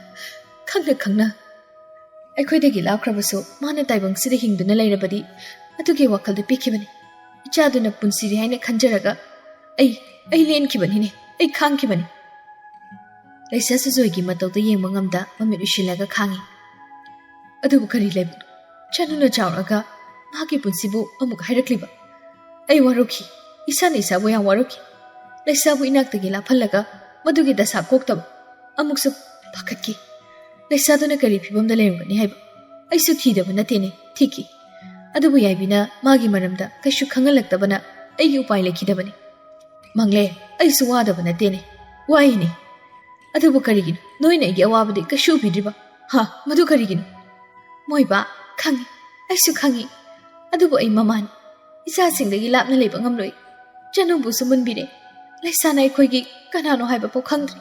ꯈꯪꯅ ꯈꯪꯅ ꯑꯩꯈꯣꯏꯗꯒꯤ ꯂꯥꯞꯈ꯭ꯔꯕꯁꯨ ꯃꯥꯅ ꯇꯥꯏꯕꯪꯁꯤꯗ ꯍꯤꯡꯗꯨꯅ ꯂꯩꯔꯕꯗꯤ ꯑꯗꯨꯒꯤ ꯋꯥꯈꯜꯗ ꯄꯤꯈꯤꯕꯅꯤ꯫ ꯏꯆꯥꯗꯨꯅ ꯄꯨꯟꯁꯤꯔꯤ ꯍꯥꯏꯅ ꯈꯟꯖꯔꯒ ꯑꯩ, ꯑꯩ ꯂꯦꯟꯈꯤꯕꯅꯤꯅꯦ, ꯑꯩ ꯈꯥꯡꯈꯤꯕꯅꯤ꯫ ꯂꯩꯁꯥ ꯁꯨꯖꯣꯏꯒꯤ ꯃꯇꯧꯗ ꯌꯦꯡꯕ ꯉꯝꯗ ꯃꯃꯤꯠ ꯎꯏꯁꯤꯜꯂꯒ ꯈꯥꯡꯉꯤ꯫ ꯑꯗꯨꯕꯨ ꯀꯔꯤ ꯂꯩꯕꯅꯣ? ꯆꯅꯨꯅ ꯆꯥꯎꯔꯛꯑꯒ ꯃꯍꯥꯛꯀꯤ ꯄꯨꯟꯁꯤꯕꯨ ꯑꯃꯨꯛ ꯍꯥꯏꯔꯛꯂꯤꯕ꯫ ꯑꯩ ꯋꯥꯔꯧꯈꯤ, ꯏꯁꯥꯅ ꯏꯁꯥꯕꯨ ꯌꯥꯝ ꯋꯥꯔꯧꯈꯤ꯫ ꯂꯩꯁꯥꯕꯨ ꯏꯅꯥꯛꯇꯒꯤ ꯂꯥꯞꯍꯜꯂꯒ ꯃꯗꯨꯒꯤ ꯗꯁꯥ ꯀꯣꯛꯇꯕ ꯑꯃꯨꯛꯁꯨ ꯄꯥꯈꯠꯈꯤ꯫ ꯂꯩꯁꯥꯗꯨꯅ ꯀꯔꯤ ꯐꯤꯕꯝꯗ ꯂꯩꯔꯝꯒꯅꯤ ꯍꯥꯏꯕ ꯑꯩꯁꯨ ꯊꯤꯗꯕ ꯅꯠꯇꯦꯅꯦ, ꯊꯤꯈꯤ꯫ ꯑꯗꯨꯕꯨ ꯌꯥꯏꯕꯤꯅ ꯃꯥꯒꯤ ꯃꯔꯝꯗ ꯀꯩꯁꯨ ꯈꯪꯍꯜꯂꯛꯇꯕꯅ ꯑꯩꯒꯤ ꯎꯄꯥꯏ ꯂꯩꯈꯤꯗꯕꯅꯤ꯫ ꯃꯪꯂꯦ, ꯑꯩꯁꯨ ꯋꯥꯗꯕ ꯅꯠꯇꯦꯅꯦ, ꯋꯥꯏꯅꯦ꯫ ꯑꯗꯨꯕꯨ ꯀꯔꯤꯒꯤꯅꯣ ꯅꯣꯏꯅ ꯑꯩꯒꯤ ꯑꯋꯥꯕꯗꯤ ꯀꯩꯁꯨ ꯎꯕꯤꯗ꯭ꯔꯤꯕ? ꯍꯥ, ꯃꯗꯨ ꯀꯔꯤꯒꯤꯅꯣ? ꯃꯣꯏꯕ, ꯈꯪꯉꯤ, ꯑꯩꯁꯨ ꯈꯪꯉꯤ꯫ ꯑꯗꯨꯕꯨ ꯑꯩ ꯃꯃꯥꯅꯤ, ꯏꯆꯥꯁꯤꯡꯗꯒꯤ ꯂꯥꯞꯅ ꯂꯩꯕ ꯉꯝꯂꯣꯏ꯫ ꯆꯅꯨꯕꯨꯁꯨ ꯃꯨꯟꯕꯤꯔꯦ꯫ ꯂꯩꯁꯥꯅ ꯑꯩꯈꯣꯏꯒꯤ ꯀꯅꯥꯅꯣ ꯍꯥꯏꯕꯐꯥꯎ ꯈꯪꯗ꯭ꯔꯤ꯫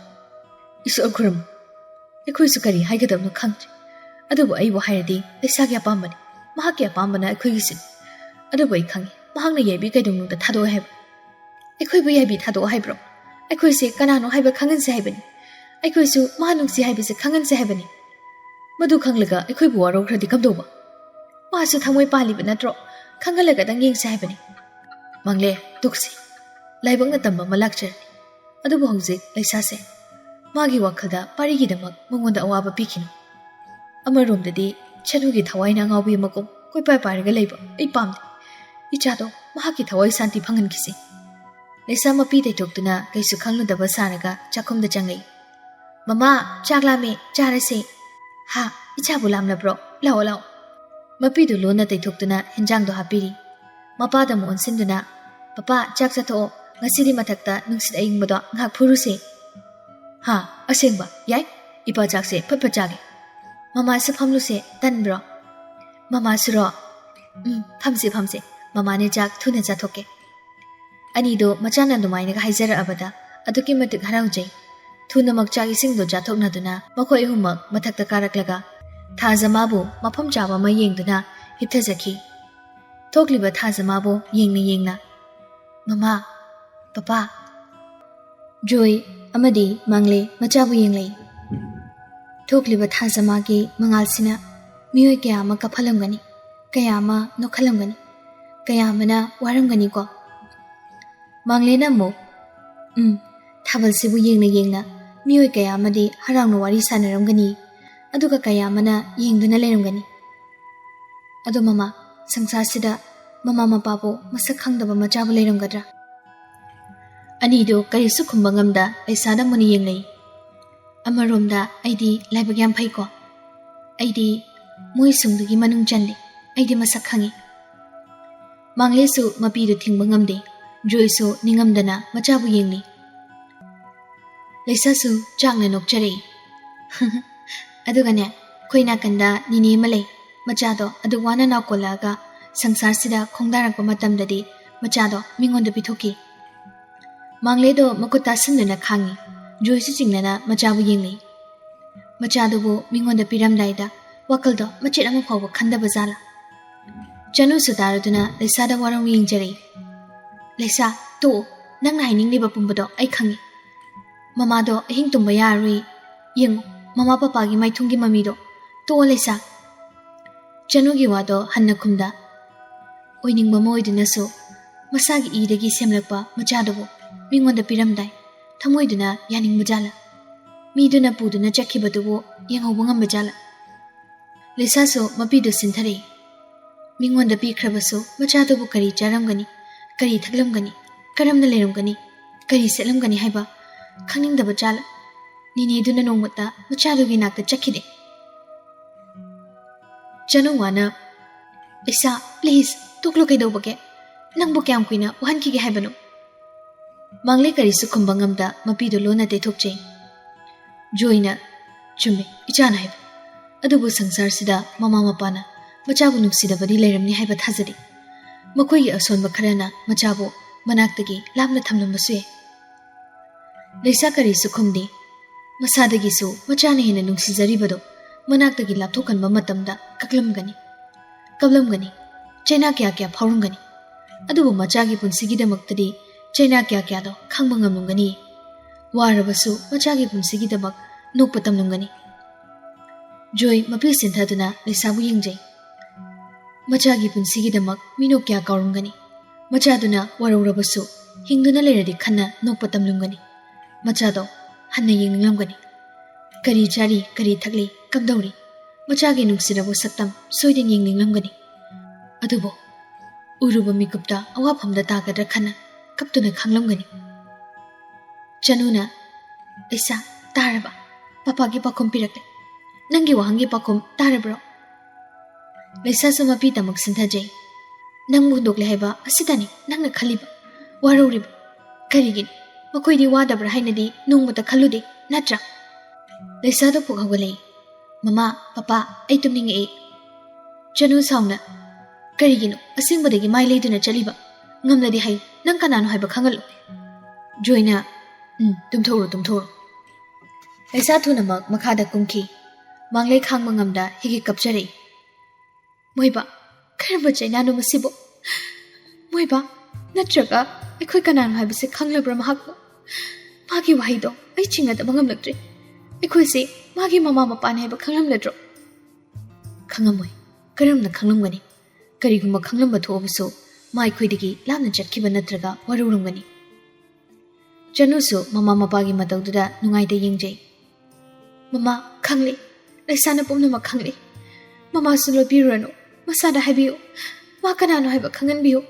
ꯏꯁꯣꯔ ꯈꯨꯔꯨꯝ, ꯑꯩꯈꯣꯏꯁꯨ ꯀꯔꯤ ꯍꯥꯏꯒꯗꯕꯅꯣ ꯈꯪꯗ꯭ꯔꯦ꯫ ꯑꯗꯨꯕꯨ ꯑꯩꯕꯨ ꯍꯥꯏꯔꯗꯤ ꯂꯩꯁꯥꯒꯤ ꯑꯄꯥꯝꯕꯅꯤ꯫ ꯃꯍꯥꯛꯀꯤ ꯑꯄꯥꯝꯕꯅ ꯑꯩꯈꯣꯏꯒꯤꯁꯤꯅꯤ꯫ ꯑꯗꯨꯕꯨ ꯑꯩ ꯈꯪꯉꯤ, ꯃꯍꯥꯛꯅ ꯌꯥꯏꯕꯤ ꯀꯩꯗꯧꯅꯨꯡꯗ ꯊꯥꯗꯣꯛꯑꯣ ꯍꯥꯏꯕ꯫ ꯑꯩꯈꯣꯏꯕꯨ ꯌꯥꯏꯕꯤ ꯊꯥꯗꯣꯛꯑꯣ ꯍꯥꯏꯕ꯭ꯔꯣ? ꯑꯩꯈꯣꯏꯁꯦ ꯀꯅꯥꯅꯣ ꯍꯥꯏꯕ ꯈꯪꯍꯟꯁꯦ ꯍꯥꯏꯕꯅꯤ꯫ ꯑꯩꯈꯣꯏꯁꯨ ꯃꯥ ꯅꯨꯡꯁꯤ ꯍꯥꯏꯕꯁꯦ ꯈꯪꯍꯟꯁꯦ ꯍꯥꯏꯕꯅꯤ꯫ ꯃꯗꯨ ꯈꯪꯂꯒ ꯑꯩꯈꯣꯏꯕꯨ ꯋꯥꯔꯧꯈ꯭ꯔꯗꯤ ꯀꯝꯗꯧꯕ? ꯃꯥꯁꯨ ꯊꯃꯣꯏ ꯄꯥꯜꯂꯤꯕ ꯅꯠꯇ꯭ꯔꯣ? ꯈꯪꯍꯜꯂꯒꯗꯪ ꯌꯦꯡꯁꯦ ꯍꯥꯏꯕꯅꯤ꯫ ꯃꯪꯂꯦ, ꯇꯣꯛꯁꯤ꯫ ꯂꯥꯏꯕꯛꯅ ꯇꯝꯕ ꯑꯃ ꯂꯥꯛꯆꯔꯅꯤ꯫ ꯑꯗꯨꯕꯨ ꯍꯧꯖꯤꯛ ꯂꯩꯁꯥꯁꯦ ꯃꯥꯒꯤ ꯋꯥꯈꯜꯗ ꯄꯥꯔꯤꯒꯤꯗꯃꯛ ꯃꯉꯣꯟꯗ ꯑꯋꯥꯕ ꯄꯤꯈꯤꯅꯨ꯫ ꯑꯃꯔꯣꯝꯗꯗꯤ ꯆꯅꯨꯒꯤ ꯊꯋꯥꯏꯅ ꯑꯉꯥꯎꯕꯤ ꯑꯃꯒꯨꯝ ꯀꯣꯏꯄꯥꯏ ꯄꯥꯏꯔꯒ ꯂꯩꯕ ꯑꯩ ꯄꯥꯝꯗꯦ꯫ ꯏꯆꯥꯗꯣ ꯃꯍꯥꯛꯀꯤ ꯊꯋꯥꯏ ꯁꯥꯟꯇꯤ ꯐꯪꯍꯟꯈꯤꯁꯤ꯫ ꯂꯩꯁꯥ ꯃꯄꯤ ꯇꯩꯊꯣꯛꯇꯨꯅ ꯀꯩꯁꯨ ꯈꯪꯂꯨꯗꯕ ꯁꯥꯔꯒ ꯆꯥꯛꯈꯨꯝꯗ ꯆꯪꯂꯛꯏ꯫ "ꯃꯃꯥ, ꯆꯥꯛ ꯂꯥꯝꯃꯦ, ꯆꯥꯔꯁꯦ꯫" "ꯍꯥ, ꯏꯆꯥꯕꯨ ꯂꯥꯝꯂꯕ꯭ꯔꯣ? ꯂꯥꯛꯑꯣ, ꯂꯥꯛꯑꯣ꯫" ꯃꯄꯤꯗꯨ ꯂꯣꯟꯅ ꯇꯩꯊꯣꯛꯇꯨꯅ ꯍꯦꯟꯖꯥꯡꯗꯣ ꯍꯥꯞꯄꯤꯔꯤ꯫ ꯃꯄꯥꯗ ꯑꯃꯨꯛ ꯑꯣꯟꯁꯤꯟꯗꯨꯅ, "ꯄꯄꯥ, ꯆꯥꯛ ꯆꯥꯊꯣꯛꯑꯣ꯫ ꯉꯁꯤꯗꯤ ꯃꯊꯛꯇ ꯅꯨꯡꯁꯤꯠ ꯑꯏꯪꯕꯗꯣ ꯉꯥꯏꯍꯥꯛ ꯐꯨꯔꯨꯁꯦ꯫" "ꯍꯥ, ꯑꯁꯦꯡꯕ? ꯌꯥꯏ꯫ ꯏꯄꯥ, ꯆꯥꯛꯁꯦ ꯐꯠ ꯐꯠ ꯆꯥꯒꯦ꯫ ꯃꯃꯥꯁꯨ ꯐꯝꯂꯨꯁꯦ, ꯇꯟꯕ꯭ꯔꯣ?" "ꯃꯃꯥꯁꯨꯔꯣ?" "ꯎꯝ, ꯐꯝꯁꯦ, ꯐꯝꯁꯦ꯫ ꯃꯃꯥꯅꯦ ꯆꯥꯛ ꯊꯨꯅ ꯆꯥꯊꯣꯛꯀꯦ꯫" ꯑꯅꯤꯗꯣ ꯃꯆꯥꯅ ꯑꯗꯨꯃꯥꯏꯅꯒ ꯍꯥꯏꯖꯔꯛꯑꯕꯗ ꯑꯗꯨꯛꯀꯤ ꯃꯇꯤꯛ ꯍꯔꯥꯎꯖꯩ꯫ ꯊꯨꯅꯃꯛ ꯆꯥꯛ ꯏꯁꯤꯡꯗꯣ ꯆꯥꯊꯣꯛꯅꯗꯨꯅ ꯃꯈꯣꯏ ꯑꯍꯨꯝꯃꯛ ꯃꯊꯛꯇ ꯀꯥꯔꯛꯂꯒ ꯊꯥꯖꯃꯥꯕꯨ ꯃꯐꯝ ꯆꯥꯕ ꯑꯃ ꯌꯦꯡꯗꯨꯅ ꯍꯤꯞꯊꯖꯈꯤ꯫ ꯊꯣꯛꯂꯤꯕ ꯊꯥꯖꯃꯥꯕꯨ ꯌꯦꯡꯅ ꯌꯦꯡꯅ, "ꯃꯃꯥ, ꯄꯄꯥ꯫" ꯖꯣꯏ ꯑꯃꯗꯤ ꯃꯥꯡꯂꯦ ꯃꯆꯥꯕꯨ ꯌꯦꯡꯂꯛꯏ꯫ ꯊꯣꯛꯂꯤꯕ ꯊꯥꯖꯃꯥꯒꯤ ꯃꯉꯥꯜꯁꯤꯅ ꯃꯤꯑꯣꯏ ꯀꯌꯥ ꯑꯃ ꯀꯞꯍꯜꯂꯝꯒꯅꯤ, ꯀꯌꯥ ꯑꯃ ꯅꯣꯛꯍꯜꯂꯝꯒꯅꯤ, ꯀꯌꯥ ꯑꯃꯅ ꯋꯥꯔꯝꯒꯅꯤꯀꯣ꯫ ꯃꯥꯡꯂꯦꯅ ꯑꯃꯨꯛ, "ꯎꯝ, ꯊꯥꯕꯜꯁꯤꯕꯨ ꯌꯦꯡꯅ ꯌꯦꯡꯅ ꯃꯤꯑꯣꯏ ꯀꯌꯥ ꯑꯃꯗꯤ ꯍꯔꯥꯎꯅ ꯋꯥꯔꯤ ꯁꯥꯟꯅꯔꯝꯒꯅꯤ, ꯑꯗꯨꯒ ꯀꯌꯥ ꯑꯃꯅ ꯌꯦꯡꯗꯨꯅ ꯂꯩꯔꯝꯒꯅꯤ꯫ ꯑꯗꯣ ꯃꯃꯥ, ꯁꯪꯁꯥꯔꯁꯤꯗ ꯃꯃꯥ ꯃꯄꯥꯕꯨ ꯃꯁꯛ ꯈꯪꯗꯕ ꯃꯆꯥꯕꯨ ꯂꯩꯔꯝꯒꯗ꯭ꯔꯥ?" ꯑꯅꯤꯗꯨ ꯀꯔꯤꯁꯨ ꯈꯨꯝꯕ ꯉꯝꯗ ꯂꯩꯁꯥꯗ ꯃꯨꯟꯅ ꯌꯦꯡꯂꯛꯏ꯫ "ꯑꯃꯔꯣꯝꯗ ꯑꯩꯗꯤ ꯂꯥꯏꯕꯛ ꯌꯥꯝ ꯐꯩꯀꯣ꯫ ꯑꯩꯗꯤ ꯃꯣꯏ ꯁꯨꯡꯗꯨꯒꯤ ꯃꯅꯨꯡ ꯆꯜꯂꯤ꯫ ꯑꯩꯗꯤ ꯃꯁꯛ ꯈꯪꯉꯤ꯫" ꯃꯥꯡꯂꯦꯁꯨ ꯃꯄꯤꯗꯨ ꯊꯤꯡꯕ ꯉꯝꯗꯦ꯫ ꯖꯣꯏꯁꯨ ꯅꯤꯡꯉꯝꯗꯅ ꯃꯆꯥꯕꯨ ꯌꯦꯡꯂꯤ꯫ ꯂꯩꯁꯥꯁꯨ ꯆꯥꯛꯅ ꯅꯣꯛꯆꯔꯛꯏ꯫ "ꯑꯗꯨꯒꯅꯦ, ꯑꯩꯈꯣꯏ ꯅꯥꯀꯟꯗ ꯅꯤꯅꯦ ꯑꯃ ꯂꯩ꯫ ꯃꯆꯥꯗꯣ ꯑꯗꯨꯛ ꯋꯥꯅ ꯅꯥꯎꯀꯣꯜꯂꯛꯑꯒ ꯁꯪꯁꯥꯔꯁꯤꯗ ꯈꯣꯡꯗꯥꯔꯛꯄ ꯃꯇꯝꯗꯗꯤ ꯃꯆꯥꯗꯣ ꯃꯤꯉꯣꯟꯗ ꯄꯤꯊꯣꯛꯈꯤ꯫" ꯃꯥꯡꯂꯦꯗꯣ ꯃꯈꯨꯠ ꯇꯥꯁꯤꯟꯗꯨꯅ ꯈꯥꯡꯉꯤ꯫ ꯖꯣꯏꯁꯨ ꯆꯤꯡꯅꯅ ꯃꯆꯥꯕꯨ ꯌꯦꯡꯂꯤ꯫ ꯃꯆꯥꯗꯨꯕꯨ ꯃꯤꯉꯣꯟꯗ ꯄꯤꯔꯝꯗꯥꯏꯗ ꯋꯥꯈꯜꯗꯣ ꯃꯆꯦꯠ ꯑꯃ ꯐꯥꯎꯕ ꯈꯟꯗꯕ ꯖꯥꯠꯂꯥ? ꯆꯅꯨꯁꯨ ꯇꯥꯔꯗꯨꯅ ꯂꯩꯁꯥꯗ ꯋꯥꯔꯧꯅ ꯌꯦꯡꯖꯔꯛꯏ꯫ "ꯂꯩꯁꯥ, ꯇꯣꯛꯑꯣ꯫ ꯅꯪꯅ ꯍꯥꯏꯅꯤꯡꯂꯤꯕ ꯄꯨꯝꯕꯗꯣ ꯑꯩ ꯈꯪꯉꯤ꯫ ꯃꯃꯥꯗꯣ ꯑꯍꯤꯡ ꯇꯨꯝꯕ ꯌꯥꯔꯔꯣꯏ꯫ ꯌꯦꯡꯉꯨ, ꯃꯃꯥ ꯄꯄꯥꯒꯤ ꯃꯥꯏꯊꯣꯡꯒꯤ ꯃꯃꯤꯗꯣ꯫ ꯇꯣꯛꯑꯣ ꯂꯩꯁꯥ꯫" ꯆꯅꯨꯒꯤ ꯋꯥꯗꯣ ꯍꯟꯅ ꯈꯨꯝꯗ꯫ ꯑꯣꯏꯅꯤꯡꯕ ꯑꯃ ꯑꯣꯏꯗꯨꯅꯁꯨ ꯃꯁꯥꯒꯤ ꯏꯗꯒꯤ ꯁꯦꯝꯂꯛꯄ ꯃꯆꯥꯗꯨꯕꯨ ꯃꯤꯉꯣꯟꯗ ꯄꯤꯔꯝꯗꯥꯏ ꯊꯃꯣꯏꯗꯨꯅ ꯌꯥꯅꯤꯡꯕ ꯖꯥꯠꯂꯥ? ꯃꯤꯗꯨꯅ ꯄꯨꯗꯨꯅ ꯆꯠꯈꯤꯕꯗꯨꯕꯨ ꯌꯦꯡꯍꯧꯕ ꯉꯝꯕ ꯖꯥꯠꯂꯥ? ꯂꯩꯁꯥꯁꯨ ꯃꯄꯤꯗꯨ ꯁꯤꯟꯊꯔꯛꯏ꯫ ꯃꯤꯉꯣꯟꯗ ꯄꯤꯈ꯭ꯔꯕꯁꯨ ꯃꯆꯥꯗꯨꯕꯨ ꯀꯔꯤ ꯆꯥꯔꯝꯒꯅꯤ, ꯀꯔꯤ ꯊꯛꯂꯝꯒꯅꯤ, ꯀꯔꯝꯅ ꯂꯩꯔꯝꯒꯅꯤ, ꯀꯔꯤ ꯁꯦꯠꯂꯝꯒꯅꯤ ꯍꯥꯏꯕ ꯈꯪꯅꯤꯡꯗꯕ ꯖꯥꯠꯂꯥ? ꯅꯤꯅꯦꯗꯨꯅ ꯅꯣꯡꯃꯇ ꯃꯆꯥꯗꯨꯒꯤ ꯅꯥꯛꯇ ꯆꯠꯈꯤꯗꯦ꯫ ꯆꯅꯨ ꯋꯥꯅ, "ꯂꯩꯁꯥ, please, ꯇꯣꯛꯂꯣ, ꯀꯩꯗꯧꯕꯒꯦ? ꯅꯪꯕꯨ ꯀꯌꯥꯝ ꯀꯨꯏꯅ ꯋꯥꯍꯟꯈꯤꯒꯦ ꯍꯥꯏꯕꯅꯣ?" ꯃꯥꯡꯂꯦ ꯀꯔꯤꯁꯨ ꯈꯨꯝꯕ ꯉꯝꯗ ꯃꯄꯤꯗꯨ ꯂꯣꯟꯅ ꯇꯩꯊꯣꯛꯆꯩ꯫ ꯖꯣꯏꯅ, "ꯆꯨꯝꯃꯦ, ꯏꯆꯥꯅ ꯍꯥꯏꯕ꯫ ꯑꯗꯨꯕꯨ ꯁꯪꯁꯥꯔꯁꯤꯗ ꯃꯃꯥ ꯃꯄꯥꯅ ꯃꯆꯥꯕꯨ ꯅꯨꯡꯁꯤꯗꯕꯗꯤ ꯂꯩꯔꯝꯅꯤ ꯍꯥꯏꯕ ꯊꯥꯖꯗꯦ꯫ ꯃꯈꯣꯏꯒꯤ ꯑꯁꯣꯟꯕ ꯈꯔꯅ ꯃꯆꯥꯕꯨ ꯃꯅꯥꯛꯇꯒꯤ ꯂꯥꯞꯅ ꯊꯝꯂꯝꯕꯁꯨ ꯌꯥꯏ꯫" ꯂꯩꯁꯥ ꯀꯔꯤꯁꯨ ꯈꯨꯝꯗꯦ꯫ ꯃꯁꯥꯗꯒꯤꯁꯨ ꯃꯆꯥꯅ ꯍꯦꯟꯅ ꯅꯨꯡꯁꯤꯖꯔꯤꯕꯗꯣ ꯃꯅꯥꯛꯇꯒꯤ ꯂꯥꯞꯊꯣꯛꯍꯟꯕ ꯃꯇꯝꯗ ꯀꯛꯂꯝꯒꯅꯤ, ꯀꯞꯂꯝꯒꯅꯤ, ꯆꯩꯅꯥ ꯀꯌꯥ ꯀꯌꯥ ꯐꯥꯎꯔꯝꯒꯅꯤ꯫ ꯑꯗꯨꯕꯨ ꯃꯆꯥꯒꯤ ꯄꯨꯟꯁꯤꯒꯤꯗꯃꯛꯇꯗꯤ ꯆꯩꯅꯥ ꯀꯌꯥ ꯀꯌꯥꯗꯣ ꯈꯥꯡꯕ ꯉꯝꯂꯝꯒꯅꯤ꯫ ꯋꯥꯔꯕꯁꯨ ꯃꯆꯥꯒꯤ ꯄꯨꯟꯁꯤꯒꯤꯗꯃꯛ ꯅꯣꯛꯄ ꯇꯝꯂꯝꯒꯅꯤ꯫ ꯖꯣꯏ ꯃꯄꯤ ꯁꯤꯟꯊꯗꯨꯅ ꯂꯩꯁꯥꯕꯨ ꯌꯦꯡꯖꯩ꯫ ꯃꯆꯥꯒꯤ ꯄꯨꯟꯁꯤꯒꯤꯗꯃꯛ ꯃꯤꯅꯣꯛ ꯀꯌꯥ ꯀꯥꯎꯔꯝꯒꯅꯤ꯫ ꯃꯆꯥꯗꯨꯅ ꯋꯥꯔꯧꯔꯕꯁꯨ ꯍꯤꯡꯗꯨꯅ ꯂꯩꯔꯗꯤ ꯈꯟꯅ ꯅꯣꯛꯄ ꯇꯝꯂꯝꯒꯅꯤ꯫ ꯃꯆꯥꯗꯣ ꯍꯟꯅ ꯌꯦꯡꯅꯤꯡꯂꯝꯒꯅꯤ꯫ ꯀꯔꯤ ꯆꯥꯔꯤ, ꯀꯔꯤ ꯊꯛꯂꯤ, ꯀꯝꯗꯧꯔꯤ? ꯃꯆꯥꯒꯤ ꯅꯨꯡꯁꯤꯔꯕ ꯁꯛꯇꯝ ꯁꯣꯏꯗꯅ ꯌꯦꯡꯅꯤꯡꯂꯝꯒꯅꯤ꯫ ꯑꯗꯨꯕꯨ ꯎꯔꯨꯕ ꯃꯤꯀꯨꯞꯇ ꯑꯋꯥꯐꯝꯗ ꯇꯥꯒꯗ꯭ꯔꯥ ꯈꯟꯅ ꯀꯞꯇꯨꯅ ꯈꯥꯡꯂꯝꯒꯅꯤ꯫ ꯆꯅꯨꯅ, "ꯂꯩꯁꯥ, ꯇꯥꯔꯕ? ꯄꯥꯄꯥꯒꯤ ꯄꯥꯎꯈꯨꯝ ꯄꯤꯔꯛꯂꯦ꯫ ꯅꯪꯒꯤ ꯋꯥꯍꯪꯒꯤ ꯄꯥꯎꯈꯨꯝ ꯇꯥꯔꯕ꯭ꯔꯣ?" ꯂꯩꯁꯥꯁꯨ ꯃꯄꯤ ꯇꯃꯛ ꯁꯤꯟꯊꯖꯩ꯫ "ꯅꯪꯕꯨ ꯍꯨꯟꯗꯣꯛꯂꯦ ꯍꯥꯏꯕ ꯑꯁꯤꯗꯅꯤ ꯅꯪꯅ ꯈꯜꯂꯤꯕ, ꯋꯥꯔꯧꯔꯤꯕ꯫ ꯀꯔꯤꯒꯤꯅꯣ? ꯃꯈꯣꯏꯗꯤ ꯋꯥꯗꯕ꯭ꯔꯥ ꯍꯥꯏꯅꯗꯤ ꯅꯣꯡꯃꯇ ꯈꯜꯂꯨꯗꯦ, ꯅꯠꯇ꯭ꯔꯥ?" ꯂꯩꯁꯥꯗꯣ ꯄꯨꯛ ꯍꯧꯒꯠꯂꯛꯏ꯫ "ꯃꯃꯥ, ꯄꯄꯥ, ꯑꯩ ꯇꯨꯝꯅꯤꯡꯉꯛꯏ꯫" ꯆꯅꯨ ꯁꯥꯎꯅ, "ꯀꯔꯤꯒꯤꯅꯣ ꯑꯁꯦꯡꯕꯗꯒꯤ ꯃꯥꯏ ꯂꯩꯗꯨꯅ ꯆꯠꯂꯤꯕ? ꯉꯝꯂꯗꯤ ꯍꯥꯏꯌꯨ, ꯅꯪ ꯀꯅꯥꯅꯣ ꯍꯥꯏꯕ ꯈꯪꯍꯜꯂꯨ꯫" ꯖꯣꯏꯅ, "ꯎꯝ, ꯇꯨꯝꯊꯣꯛꯎꯔꯣ, ꯇꯨꯝꯊꯣꯛꯎꯔꯣ꯫" ꯂꯩꯁꯥ ꯊꯨꯅꯃꯛ ꯃꯈꯥꯗ ꯀꯨꯝꯈꯤ꯫ ꯃꯥꯡꯂꯩ ꯈꯥꯡꯕ ꯉꯝꯗ ꯍꯤꯒꯤ ꯀꯞꯆꯔꯛꯏ꯫ "ꯃꯣꯏꯕꯥ, ꯀꯔꯝꯕ ꯆꯩꯅꯥꯅꯣ ꯃꯁꯤꯕꯨ? ꯃꯣꯏꯕꯥ, ꯅꯠꯇ꯭ꯔꯒ ꯑꯩꯈꯣꯏ ꯀꯅꯥꯅꯣ ꯍꯥꯏꯕꯁꯤ ꯈꯪꯂꯕ꯭ꯔꯥ ꯃꯍꯥꯛꯄꯨ? ꯃꯥꯒꯤ ꯋꯥꯍꯩꯗꯣ ꯑꯩ ꯆꯤꯡꯅꯗꯕ ꯉꯝꯂꯛꯇ꯭ꯔꯦ꯫ ꯑꯩꯈꯣꯏꯁꯦ ꯃꯥꯒꯤ ꯃꯃꯥ ꯃꯄꯥꯅꯤ ꯍꯥꯏꯕ ꯈꯪꯂꯝꯂꯗ꯭ꯔꯣ?" "ꯈꯪꯉꯝꯃꯣꯏ꯫ ꯀꯔꯝꯅ ꯈꯪꯂꯝꯒꯅꯤ? ꯀꯔꯤꯒꯨꯝꯕ ꯈꯪꯂꯝꯕ ꯊꯣꯛꯑꯕꯁꯨ ꯃꯥ ꯑꯩꯈꯣꯏꯗꯒꯤ ꯂꯥꯞꯅ ꯆꯠꯈꯤꯕ ꯅꯠꯇ꯭ꯔꯒ ꯋꯥꯔꯧꯔꯝꯒꯅꯤ꯫" ꯆꯅꯨꯁꯨ ꯃꯃꯥ ꯃꯄꯥꯒꯤ ꯃꯇꯧꯗꯨꯗ ꯅꯨꯡꯉꯥꯏꯇ ꯌꯦꯡꯖꯩ꯫ "ꯃꯃꯥ, ꯈꯪꯂꯦ꯫ ꯂꯩꯁꯥꯅ ꯄꯨꯝꯅꯃꯛ ꯈꯪꯂꯦ꯫ ꯃꯃꯥꯁꯨ ꯂꯣꯠꯄꯤꯔꯨꯔꯅꯨ꯫ ꯃꯁꯥꯗ ꯍꯥꯏꯕꯤꯌꯨ꯫ ꯃꯥ ꯀꯅꯥꯅꯣ ꯍꯥꯏꯕ ꯈꯪꯍꯟꯕꯤꯌꯨ꯫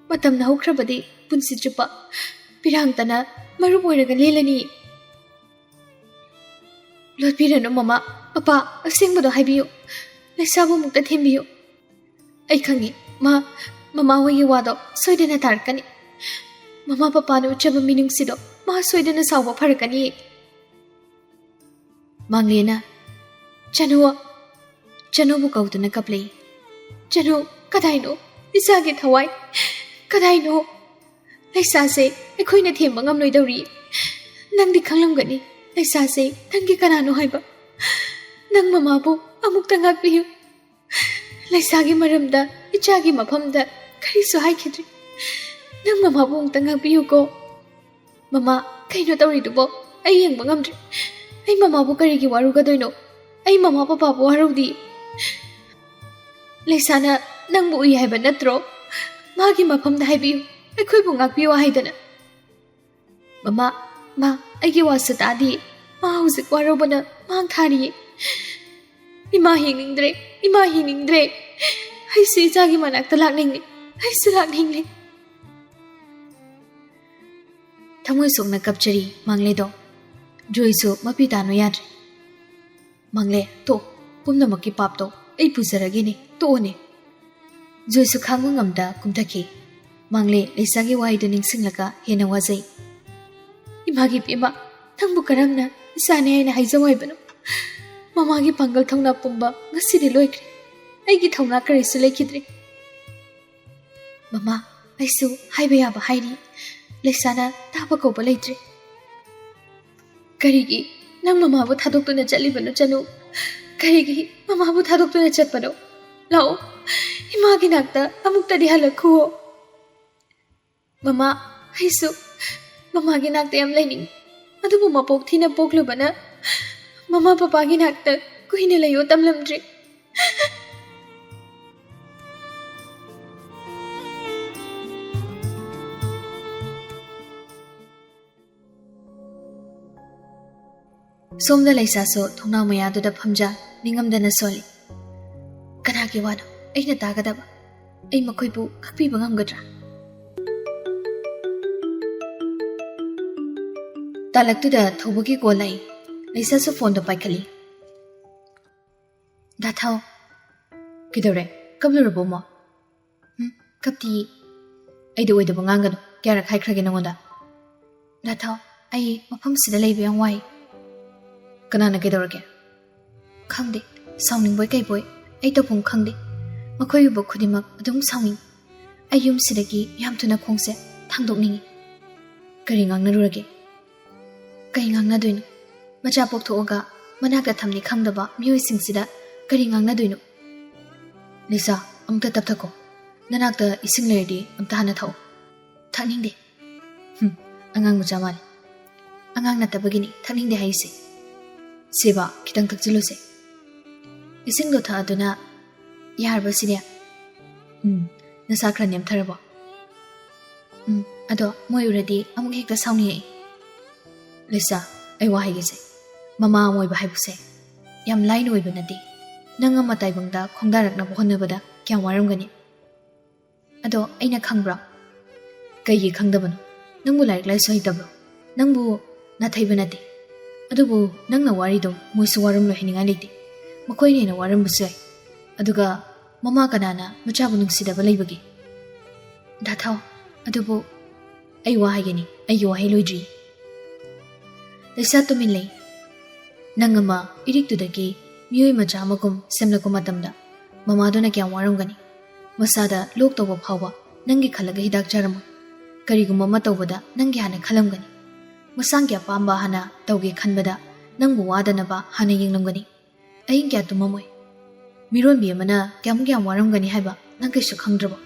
ꯃꯇꯝꯅ ꯍꯧꯈ꯭ꯔꯕꯗꯤ ꯄꯨꯟꯁꯤ ꯆꯨꯞꯄ ꯄꯤꯔꯥꯡꯇꯅ ꯃꯔꯨꯞ ꯑꯣꯏꯔꯒ ꯂꯦꯜꯂꯅꯤ꯫" ꯂꯣꯠꯄꯤꯔꯅꯨ ꯃꯃꯥ, ꯄꯄꯥ, ꯑꯁꯦꯡꯕꯗꯣ ꯍꯥꯏꯕꯤꯌꯨ꯫ ꯂꯩꯁꯥꯕꯨ ꯑꯃꯨꯛꯇ ꯊꯦꯝꯕꯤꯌꯨ꯫ ꯑꯩ ꯈꯪꯉꯤ, ꯃꯥ, ꯃꯃꯥ ꯍꯣꯏꯒꯤ ꯋꯥꯗꯣ ꯁꯣꯏꯗꯅ ꯇꯥꯔꯛꯀꯅꯤ꯫ ꯃꯃꯥ ꯄꯄꯥꯅ ꯎꯠꯆꯕ ꯃꯤꯅꯨꯡꯁꯤꯗꯣ ꯃꯥ ꯁꯣꯏꯗꯅ ꯁꯥꯎꯕ ꯐꯔꯛꯀꯅꯤꯌꯦ꯫ ꯃꯥꯡꯂꯦꯅ ꯆꯅꯨ, ꯆꯅꯨꯕꯨ ꯀꯧꯗꯨꯅ ꯀꯞꯂꯛꯏ꯫ "ꯆꯅꯨ, ꯀꯗꯥꯏꯅꯣ? ꯏꯆꯥꯒꯤ ꯊꯋꯥꯏ ꯀꯗꯥꯏꯅꯣ? ꯂꯩꯁꯥꯁꯦ ꯑꯩꯈꯣꯏꯅ ꯊꯦꯝꯕ ꯉꯝꯂꯣꯏꯗꯧꯔꯤ꯫ ꯅꯪꯗꯤ ꯈꯪꯂꯝꯒꯅꯤ, ꯂꯩꯁꯥꯁꯦ ꯅꯪꯒꯤ ꯀꯅꯥꯅꯣ ꯍꯥꯏꯕ꯫ ꯅꯪ ꯃꯃꯥꯕꯨ ꯑꯃꯨꯛꯇ ꯉꯥꯛꯄꯤꯌꯨ꯫ ꯂꯩꯁꯥꯒꯤ ꯃꯔꯝꯗ ꯏꯆꯥꯒꯤ ꯃꯐꯝꯗ ꯀꯔꯤꯁꯨ ꯍꯥꯏꯈꯤꯗ꯭ꯔꯤ꯫ ꯅꯪ ꯃꯃꯥꯕꯨ ꯑꯃꯨꯛꯇ ꯉꯥꯛꯄꯤꯌꯨꯀꯣ꯫" "ꯃꯃꯥ, ꯀꯩꯅꯣ ꯇꯧꯔꯤꯗꯨꯕꯣ? ꯑꯩ ꯌꯦꯡꯕ ꯉꯝꯗ꯭ꯔꯦ꯫ ꯑꯩ ꯃꯃꯥꯕꯨ ꯀꯔꯤꯒꯤ ꯋꯥꯔꯨꯒꯗꯣꯏꯅꯣ? ꯑꯩ ꯃꯃꯥ ꯄꯄꯥꯕꯨ ꯋꯥꯔꯧꯗꯤ꯫" "ꯂꯩꯁꯥꯅ ꯅꯪꯕꯨ ꯎꯏ ꯍꯥꯏꯕ ꯅꯠꯇ꯭ꯔꯣ? ꯃꯥꯒꯤ ꯃꯐꯝꯗ ꯍꯥꯏꯕꯤꯌꯨ, ꯑꯩꯈꯣꯏꯕꯨ ꯉꯥꯛꯄꯤꯌꯨ ꯍꯥꯏꯗꯅ꯫" "ꯃꯃꯥ, ꯃꯥ ꯑꯩꯒꯤ ꯋꯥꯁꯨ ꯇꯥꯗꯤ꯫ ꯃꯥ ꯍꯧꯖꯤꯛ ꯋꯥꯔꯧꯕꯅ ꯃꯥꯡ ꯊꯥꯔꯤꯌꯦ꯫ ꯏꯃꯥ ꯍꯤꯡꯅꯤꯡꯗ꯭ꯔꯦ, ꯏꯃꯥ ꯍꯤꯡꯅꯤꯡꯗ꯭ꯔꯦ꯫ ꯑꯩꯁꯨ ꯏꯆꯥꯒꯤ ꯃꯅꯥꯛꯇ ꯂꯥꯛꯅꯤꯡꯉꯦ, ꯑꯩꯁꯨ ꯂꯥꯛꯅꯤꯡꯉꯦ꯫" ꯊꯃꯣꯏ ꯁꯣꯛꯅ ꯀꯞꯆꯔꯤ ꯃꯥꯡꯂꯦꯗꯣ꯫ ꯖꯣꯏꯁꯨ ꯃꯄꯤ ꯇꯥꯅꯣ ꯌꯥꯗ꯭ꯔꯦ꯫ "ꯃꯥꯡꯂꯦ, ꯇꯣꯛ, ꯄꯨꯝꯅꯃꯛꯀꯤ ꯄꯥꯞꯇꯣ ꯑꯩ ꯄꯨꯖꯔꯒꯦꯅꯦ, ꯇꯣꯛꯑꯣꯅꯦ꯫" ꯖꯣꯏꯁꯨ ꯈꯥꯡꯕ ꯉꯝꯗ ꯀꯨꯝꯊꯈꯤ꯫ ꯃꯥꯡꯂꯦ ꯂꯩꯁꯥꯒꯤ ꯋꯥꯍꯩꯗꯨ ꯅꯤꯡꯁꯤꯡꯂꯒ ꯍꯦꯟꯅ ꯋꯥꯖꯩ꯫ "ꯏꯃꯥꯒꯤ ꯄꯦꯝꯃ, ꯅꯪꯕꯨ ꯀꯔꯝꯅ ꯏꯆꯥꯅꯤ ꯍꯥꯏꯅ ꯍꯥꯏꯖꯧ ꯍꯥꯏꯕꯅꯣ? ꯃꯃꯥꯒꯤ ꯄꯥꯡꯒꯜ ꯊꯧꯅꯥ ꯄꯨꯝꯕ ꯉꯁꯤꯗꯤ ꯂꯣꯏꯈ꯭ꯔꯦ꯫ ꯑꯩꯒꯤ ꯊꯧꯅꯥ ꯀꯔꯤꯁꯨ ꯂꯩꯈꯤꯗ꯭ꯔꯦ꯫" "ꯃꯃꯥ, ꯑꯩꯁꯨ ꯍꯥꯏꯕ ꯌꯥꯕ ꯍꯥꯏꯔꯤ꯫ ꯂꯩꯁꯥꯅ ꯇꯥꯕ ꯀꯧꯕ ꯂꯩꯇ꯭ꯔꯦ꯫" "ꯀꯔꯤꯒꯤ ꯅꯪ ꯃꯃꯥꯕꯨ ꯊꯥꯗꯣꯛꯇꯨꯅ ꯆꯠꯂꯤꯕꯅꯣ, ꯆꯅꯨ? ꯀꯔꯤꯒꯤ ꯃꯃꯥꯕꯨ ꯊꯥꯗꯣꯛꯇꯨꯅ ꯆꯠꯄꯅꯣ? ꯂꯥꯛꯑꯣ, ꯏꯃꯥꯒꯤ ꯅꯥꯛꯇ ꯑꯃꯨꯛꯇꯗꯤ ꯍꯜꯂꯛꯈꯨꯑꯣ꯫" "ꯃꯃꯥ, ꯑꯩꯁꯨ ꯃꯃꯥꯒꯤ ꯅꯥꯛꯇ ꯌꯥꯝ ꯂꯩꯅꯤꯡꯉꯤ, ꯑꯗꯨꯕꯨ ꯃꯄꯣꯛ ꯊꯤꯅ ꯄꯣꯛꯂꯨꯕꯅ ꯃꯃꯥ ꯄꯄꯥꯒꯤ ꯅꯥꯛꯇ ꯀꯨꯏꯅ ꯂꯩꯌꯣ ꯇꯝꯂꯝꯗ꯭ꯔꯤ꯫" ꯁꯣꯝꯗ ꯂꯩꯁꯥꯁꯨ ꯊꯣꯡꯅꯥꯎ ꯃꯌꯥꯗꯨꯗ ꯐꯝꯖ ꯅꯤꯡꯉꯝꯗꯅ ꯁꯣꯜꯂꯤ꯫ "ꯀꯅꯥꯒꯤ ꯋꯥꯅꯣ ꯑꯩꯅ ꯇꯥꯒꯗꯕ? ꯑꯩ ꯃꯈꯣꯏꯕꯨ ꯉꯥꯛꯄꯤꯕ ꯉꯝꯒꯗ꯭ꯔꯥ?" ꯇꯥꯂꯛꯇꯨꯗ ꯊꯧꯕꯒꯤ ꯀꯣꯜ ꯂꯥꯛꯏ꯫ ꯂꯩꯁꯥꯁꯨ ꯐꯣꯟꯗꯣ ꯄꯥꯏꯈꯠꯂꯤ꯫ "ꯗꯥ ꯊꯥꯎ, ꯀꯩꯗꯧꯔꯦ? ꯀꯞꯂꯨꯔꯕꯣ ꯑꯃꯨꯛ?" "ꯎꯝ, ꯀꯞꯇꯤꯌꯦ꯫" "ꯑꯩꯗꯤ ꯑꯣꯏꯗꯕ ꯉꯥꯡꯒꯅꯨ꯫ ꯀꯌꯥꯔꯛ ꯍꯥꯏꯈ꯭ꯔꯒꯦ ꯅꯉꯣꯟꯗ?" "ꯗꯥ ꯊꯥꯎ, ꯑꯩ ꯃꯐꯝꯁꯤꯗ ꯂꯩꯕ ꯌꯥꯝ ꯋꯥꯏ꯫" "ꯀꯅꯥꯅ ꯀꯩꯗꯧꯔꯒꯦ?" "ꯈꯪꯗꯦ, ꯁꯥꯎꯅꯤꯡꯕꯣꯏ ꯀꯩꯕꯣꯏ, ꯑꯩ ꯇꯧꯐꯝ ꯈꯪꯗꯦ꯫ ꯃꯈꯣꯏ ꯎꯕ ꯈꯨꯗꯤꯡꯃꯛ ꯑꯗꯨꯝ ꯁꯥꯎꯅꯤꯡ꯫ ꯑꯩ ꯌꯨꯝꯁꯤꯗꯒꯤ ꯌꯥꯝ ꯊꯨꯅ ꯈꯣꯡꯁꯦ ꯊꯥꯡꯗꯣꯛꯅꯤꯡꯏ꯫" "ꯀꯔꯤ ꯉꯥꯡꯅꯔꯨꯔꯒꯦ?" "ꯀꯩ ꯉꯥꯡꯅꯗꯣꯏꯅꯣ? ꯃꯆꯥ ꯄꯣꯛꯊꯣꯛꯑꯒ ꯃꯅꯥꯛꯇ ꯊꯝꯅꯤ ꯈꯪꯗꯕ ꯃꯤꯑꯣꯏꯁꯤꯡꯁꯤꯗ ꯀꯔꯤ ꯉꯥꯡꯅꯗꯣꯏꯅꯣ?" "ꯂꯤꯁꯥ, ꯑꯃꯨꯛꯇ ꯇꯞꯊꯈꯣ꯫ ꯅꯅꯥꯛꯇ ꯏꯁꯤꯡ ꯂꯩꯔꯗꯤ ꯑꯝꯇ ꯍꯥꯟꯅ ꯊꯛꯑꯣ꯫" "ꯊꯛꯅꯤꯡꯗꯦ꯫" "ꯍꯨꯝ, ꯑꯉꯥꯡ ꯃꯆꯥ ꯃꯥꯜꯂꯤ꯫" "ꯑꯉꯥꯡ ꯅꯠꯇꯕꯒꯤꯅꯤ ꯊꯛꯅꯤꯡꯗꯦ ꯍꯥꯏꯔꯤꯁꯦ꯫ ꯁꯦꯕꯥ, ꯈꯤꯇꯪ ꯊꯛꯆꯤꯜꯂꯨꯁꯦ꯫" ꯏꯁꯤꯡꯗꯣ ꯊꯛꯑꯗꯨꯅ, "ꯌꯥꯔꯕ ꯁꯤꯅꯦ?" "ꯎꯝ, ꯅꯁꯥ ꯈꯔ ꯅꯦꯝꯊꯔꯕꯣ?" "ꯎꯝ, ꯑꯗꯣ ꯃꯣꯏ ꯎꯔꯗꯤ ꯑꯃꯨꯛ ꯍꯦꯛꯇ ꯁꯥꯎꯅꯤꯡꯉꯛꯏ꯫" "ꯂꯤꯁꯥ, ꯑꯩ ꯋꯥ ꯍꯥꯏꯒꯦꯁꯦ꯫ ꯃꯃꯥ ꯑꯃ ꯑꯣꯏꯕ ꯍꯥꯏꯕꯁꯦ ꯌꯥꯝ ꯂꯥꯏꯅ ꯑꯣꯏꯕ ꯅꯠꯇꯦ꯫ ꯅꯪ ꯑꯃ ꯇꯥꯏꯕꯪꯗ ꯈꯣꯡꯗꯥꯔꯛꯅꯕ ꯍꯣꯠꯅꯕꯗ ꯀꯌꯥꯝ ꯋꯥꯔꯝꯒꯅꯤ꯫ ꯑꯗꯣ ꯑꯩꯅ ꯈꯪꯕ꯭ꯔꯣ?" "ꯀꯩꯒꯤ ꯈꯪꯗꯕꯅꯣ? ꯅꯪꯕꯨ ꯂꯥꯏꯔꯤꯛ ꯂꯥꯏꯁꯨ ꯍꯩꯇꯕ꯭ꯔꯣ? ꯅꯪꯕꯨ ꯅꯥꯊꯩꯕ ꯅꯠꯇꯦ꯫ ꯑꯗꯨꯕꯨ ꯅꯪꯅ ꯋꯥꯔꯤꯗꯣ ꯃꯣꯏꯁꯨ ꯋꯥꯔꯝꯂꯣꯏ ꯍꯥꯏꯅꯤꯡꯉꯥꯏ ꯂꯩꯇꯦ꯫ ꯃꯈꯣꯏꯅ ꯍꯦꯟꯅ ꯋꯥꯔꯝꯕꯁꯨ ꯌꯥꯏ꯫ ꯑꯗꯨꯒ ꯃꯃꯥ ꯀꯅꯥꯅ ꯃꯆꯥꯕꯨ ꯅꯨꯡꯁꯤꯗꯕ ꯂꯩꯕꯒꯦ?" "ꯗꯥ ꯊꯥꯎ, ꯑꯗꯨꯕꯨ ꯑꯩ ꯋꯥ ꯍꯥꯏꯒꯅꯤ, ꯑꯩꯒꯤ ꯋꯥꯍꯩ ꯂꯣꯏꯗ꯭ꯔꯤ꯫" ꯂꯩꯁꯥ ꯇꯨꯃꯤꯟ ꯂꯩ꯫ ꯅꯪ ꯑꯃ ꯏꯔꯤꯛꯇꯨꯗꯒꯤ ꯃꯤꯑꯣꯏ ꯃꯆꯥ ꯑꯃꯒꯨꯝ ꯁꯦꯝꯂꯛꯄ ꯃꯇꯝꯗ ꯃꯃꯥꯗꯨꯅ ꯀꯌꯥꯝ ꯋꯥꯔꯝꯒꯅꯤ꯫ ꯃꯁꯥꯗ ꯂꯣꯛ ꯇꯧꯕ ꯐꯥꯎꯕ ꯅꯪꯒꯤ ꯈꯜꯂꯒ ꯍꯤꯗꯥꯛ ꯆꯥꯔꯝꯃꯣꯏ꯫ ꯀꯔꯤꯒꯨꯝꯕ ꯑꯃ ꯇꯧꯕꯗ ꯅꯪꯒꯤ ꯍꯥꯟꯅ ꯈꯜꯂꯝꯒꯅꯤ꯫ ꯃꯁꯥꯒꯤ ꯑꯄꯥꯝꯕ ꯍꯥꯟꯅ ꯇꯧꯒꯦ ꯈꯟꯕꯗ ꯅꯪꯕꯨ ꯋꯥꯗꯅꯕ ꯍꯥꯟꯅ ꯌꯦꯡꯂꯝꯒꯅꯤ꯫ ꯑꯍꯤꯡ ꯀꯌꯥ ꯇꯨꯝꯃꯝꯃꯣꯏ꯫ ꯃꯤꯔꯣꯟꯕꯤ ꯑꯃꯅ ꯀꯌꯥꯃꯨꯛ ꯌꯥꯝ ꯋꯥꯔꯝꯒꯅꯤ ꯍꯥꯏꯕ ꯅꯪ ꯀꯩꯁꯨ ꯈꯪꯗ꯭ꯔꯕꯣ?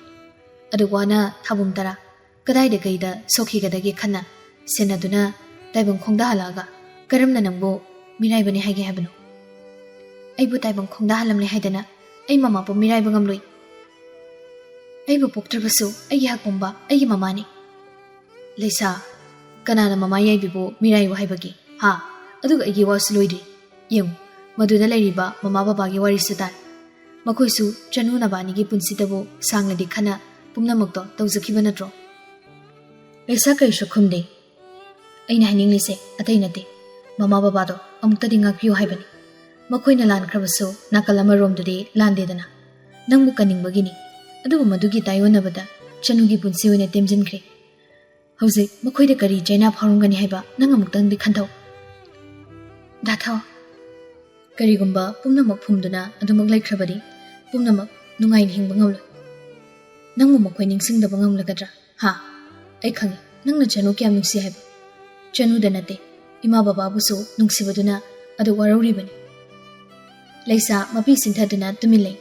ꯑꯗꯨꯛ ꯋꯥꯅ ꯊꯥꯕꯨꯝ ꯇꯔꯥ ꯀꯗꯥꯏꯗ ꯀꯩꯗ ꯁꯣꯛꯈꯤꯒꯗꯒꯦ ꯈꯟꯅ ꯁꯦꯟꯅꯗꯨꯅ ꯇꯥꯏꯕꯪ ꯈꯣꯡꯗꯥꯍꯜꯂꯛꯑꯒ ꯀꯔꯝꯅ ꯅꯪꯕꯨ ꯃꯤꯔꯥꯏꯕꯅꯤ ꯍꯥꯏꯒꯦ ꯍꯥꯏꯕꯅꯣ? ꯑꯩꯕꯨ ꯇꯥꯏꯕꯪ ꯈꯣꯡꯗꯥꯍꯜꯂꯝꯂꯦ ꯍꯥꯏꯗꯅ ꯑꯩ ꯃꯃꯥꯕꯨ ꯃꯤꯔꯥꯏꯕ ꯉꯝꯂꯣꯏ꯫ ꯑꯩꯕꯨ ꯄꯣꯛꯇ꯭ꯔꯕꯁꯨ ꯑꯩꯒꯤ ꯍꯛ ꯄꯨꯝꯕ ꯑꯩꯒꯤ ꯃꯃꯥꯅꯤ꯫ ꯂꯩꯁꯥ, ꯀꯅꯥꯅ ꯃꯃꯥ ꯌꯥꯏꯕꯤꯕꯨ ꯃꯤꯔꯥꯏꯌꯨ ꯍꯥꯏꯕꯒꯦ? ꯍꯥ? ꯑꯗꯨꯒ ꯑꯩꯒꯤ ꯋꯥꯁꯨ ꯂꯣꯏꯗ꯭ꯔꯤ꯫ ꯌꯦꯡꯉꯨ, ꯃꯗꯨꯗ ꯂꯩꯔꯤꯕ ꯃꯃꯥ ꯕꯕꯥꯒꯤ ꯋꯥꯔꯤꯁꯨ ꯇꯥꯏ꯫ ꯃꯈꯣꯏꯁꯨ ꯆꯅꯨ ꯅꯕꯥꯅꯤꯒꯤ ꯄꯨꯟꯁꯤꯗꯕꯨ ꯁꯥꯡꯂꯗꯤ ꯈꯟꯅ ꯄꯨꯝꯅꯃꯛꯇꯣ ꯇꯧꯖꯈꯤꯕ ꯅꯠꯇ꯭ꯔꯣ? ꯂꯩꯁꯥ ꯀꯔꯤꯁꯨ ꯈꯨꯝꯗꯦ꯫ ꯑꯩꯅ ꯍꯥꯏꯅꯤꯡꯂꯤꯁꯦ ꯑꯇꯩ ꯅꯠꯇꯦ꯫ ꯃꯃꯥ ꯕꯕꯥꯗꯣ ꯑꯃꯨꯛꯇꯗꯤ ꯉꯥꯛꯄꯤꯌꯨ ꯍꯥꯏꯕꯅꯤ꯫ ꯃꯈꯣꯏꯅ ꯂꯥꯟꯈ꯭ꯔꯕꯁꯨ ꯅꯥꯀꯜ ꯑꯃꯔꯣꯝꯗꯨꯗꯤ ꯂꯥꯟꯗꯦꯗꯅ꯫ ꯅꯪꯕꯨ ꯀꯟꯅꯤꯡꯕꯒꯤꯅꯤ꯫ ꯑꯗꯨꯕꯨ ꯃꯗꯨꯒꯤ ꯇꯥꯏꯑꯣꯟꯅꯕꯗ ꯆꯅꯨꯒꯤ ꯄꯨꯟꯁꯤ ꯑꯣꯏꯅ ꯇꯦꯝꯖꯤꯟꯈ꯭ꯔꯦ꯫ ꯍꯧꯖꯤꯛ ꯃꯈꯣꯏꯗ ꯀꯔꯤ ꯆꯩꯅꯥ ꯐꯥꯎꯔꯝꯒꯅꯤ ꯍꯥꯏꯕ ꯅꯪ ꯑꯃꯨꯛꯇꯪꯗꯤ ꯈꯟꯊꯧ꯫ ꯗꯥꯊꯥꯎ, ꯀꯔꯤꯒꯨꯝꯕ ꯄꯨꯝꯅꯃꯛ ꯐꯨꯝꯗꯨꯅ ꯑꯗꯨꯃꯛ ꯂꯩꯈ꯭ꯔꯕꯗꯤ ꯄꯨꯝꯅꯃꯛ ꯅꯨꯡꯉꯥꯏꯅ ꯍꯤꯡꯕ ꯉꯝꯂꯣꯏ꯫ ꯅꯪꯕꯨ ꯃꯈꯣꯏ ꯅꯤꯡꯁꯤꯡꯗꯕ ꯉꯝꯂꯒꯗ꯭ꯔꯥ? ꯍꯥ? ꯑꯩ ꯈꯪꯏ, ꯅꯪꯅ ꯆꯅꯨ ꯀꯌꯥꯝ ꯅꯨꯡꯁꯤ ꯍꯥꯏꯕ꯫ ꯆꯅꯨꯗ ꯅꯠꯇꯦ, ꯏꯃꯥ ꯕꯕꯥꯕꯨꯁꯨ ꯅꯨꯡꯁꯤꯕꯗꯨꯅ ꯑꯗꯨ ꯋꯥꯔꯧꯔꯤꯕꯅꯤ꯫ ꯂꯩꯁꯥ ꯃꯄꯤ ꯁꯤꯟꯊꯗꯨꯅ ꯇꯨꯃꯤꯟ ꯂꯩ꯫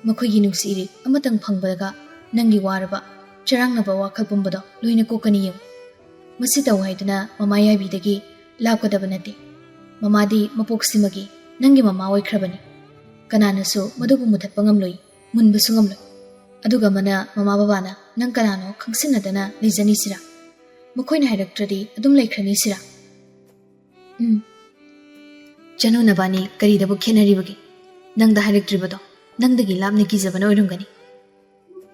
ꯃꯈꯣꯏꯒꯤ ꯅꯨꯡꯁꯤ ꯏꯔꯤꯛ ꯑꯃꯇꯪ ꯐꯪꯕꯗꯒ ꯅꯪꯒꯤ ꯋꯥꯔꯕ, ꯆꯔꯥꯡꯅꯕ ꯋꯥꯈꯜ ꯄꯨꯝꯕꯗꯣ ꯂꯣꯏꯅ ꯀꯣꯛꯀꯅꯤ ꯌꯦꯡꯉꯨ꯫ ꯃꯁꯤ ꯇꯧ ꯍꯥꯏꯗꯨꯅ ꯃꯃꯥ ꯌꯥꯏꯕꯤꯗꯒꯤ ꯂꯥꯞꯀꯗꯕ ꯅꯠꯇꯦ꯫ ꯃꯃꯥꯗꯤ ꯃꯄꯣꯛꯁꯤꯃꯒꯤ ꯅꯪꯒꯤ ꯃꯃꯥ ꯑꯣꯏꯈ꯭ꯔꯕꯅꯤ꯫ ꯀꯅꯥꯅꯁꯨ ꯃꯗꯨꯕꯨ ꯃꯨꯊꯠꯄ ꯉꯝꯂꯣꯏ, ꯃꯨꯟꯕꯁꯨ ꯉꯝꯂꯣꯏ꯫ ꯑꯗꯨꯒ ꯃꯅ ꯃꯃꯥ ꯕꯕꯥꯅ ꯅꯪ ꯀꯅꯥꯅꯣ ꯈꯪꯁꯤꯟꯅꯗꯅ ꯂꯩꯖꯅꯤꯁꯤꯔꯥ? ꯃꯈꯣꯏꯅ ꯍꯥꯏꯔꯛꯇ꯭ꯔꯗꯤ ꯑꯗꯨꯝ ꯂꯩꯈ꯭ꯔꯅꯤꯁꯤꯔꯥ? ꯎꯝ꯫ ꯆꯅꯨ, ꯅꯕꯥꯅꯤ ꯀꯔꯤꯗꯕꯨ ꯈꯦꯠꯅꯔꯤꯕꯒꯦ? ꯅꯪꯗ ꯍꯥꯏꯔꯛꯇ꯭ꯔꯤꯕꯗꯣ ꯅꯪꯗꯒꯤ ꯂꯥꯞꯅ ꯀꯤꯖꯕꯅ ꯑꯣꯏꯔꯝꯒꯅꯤ꯫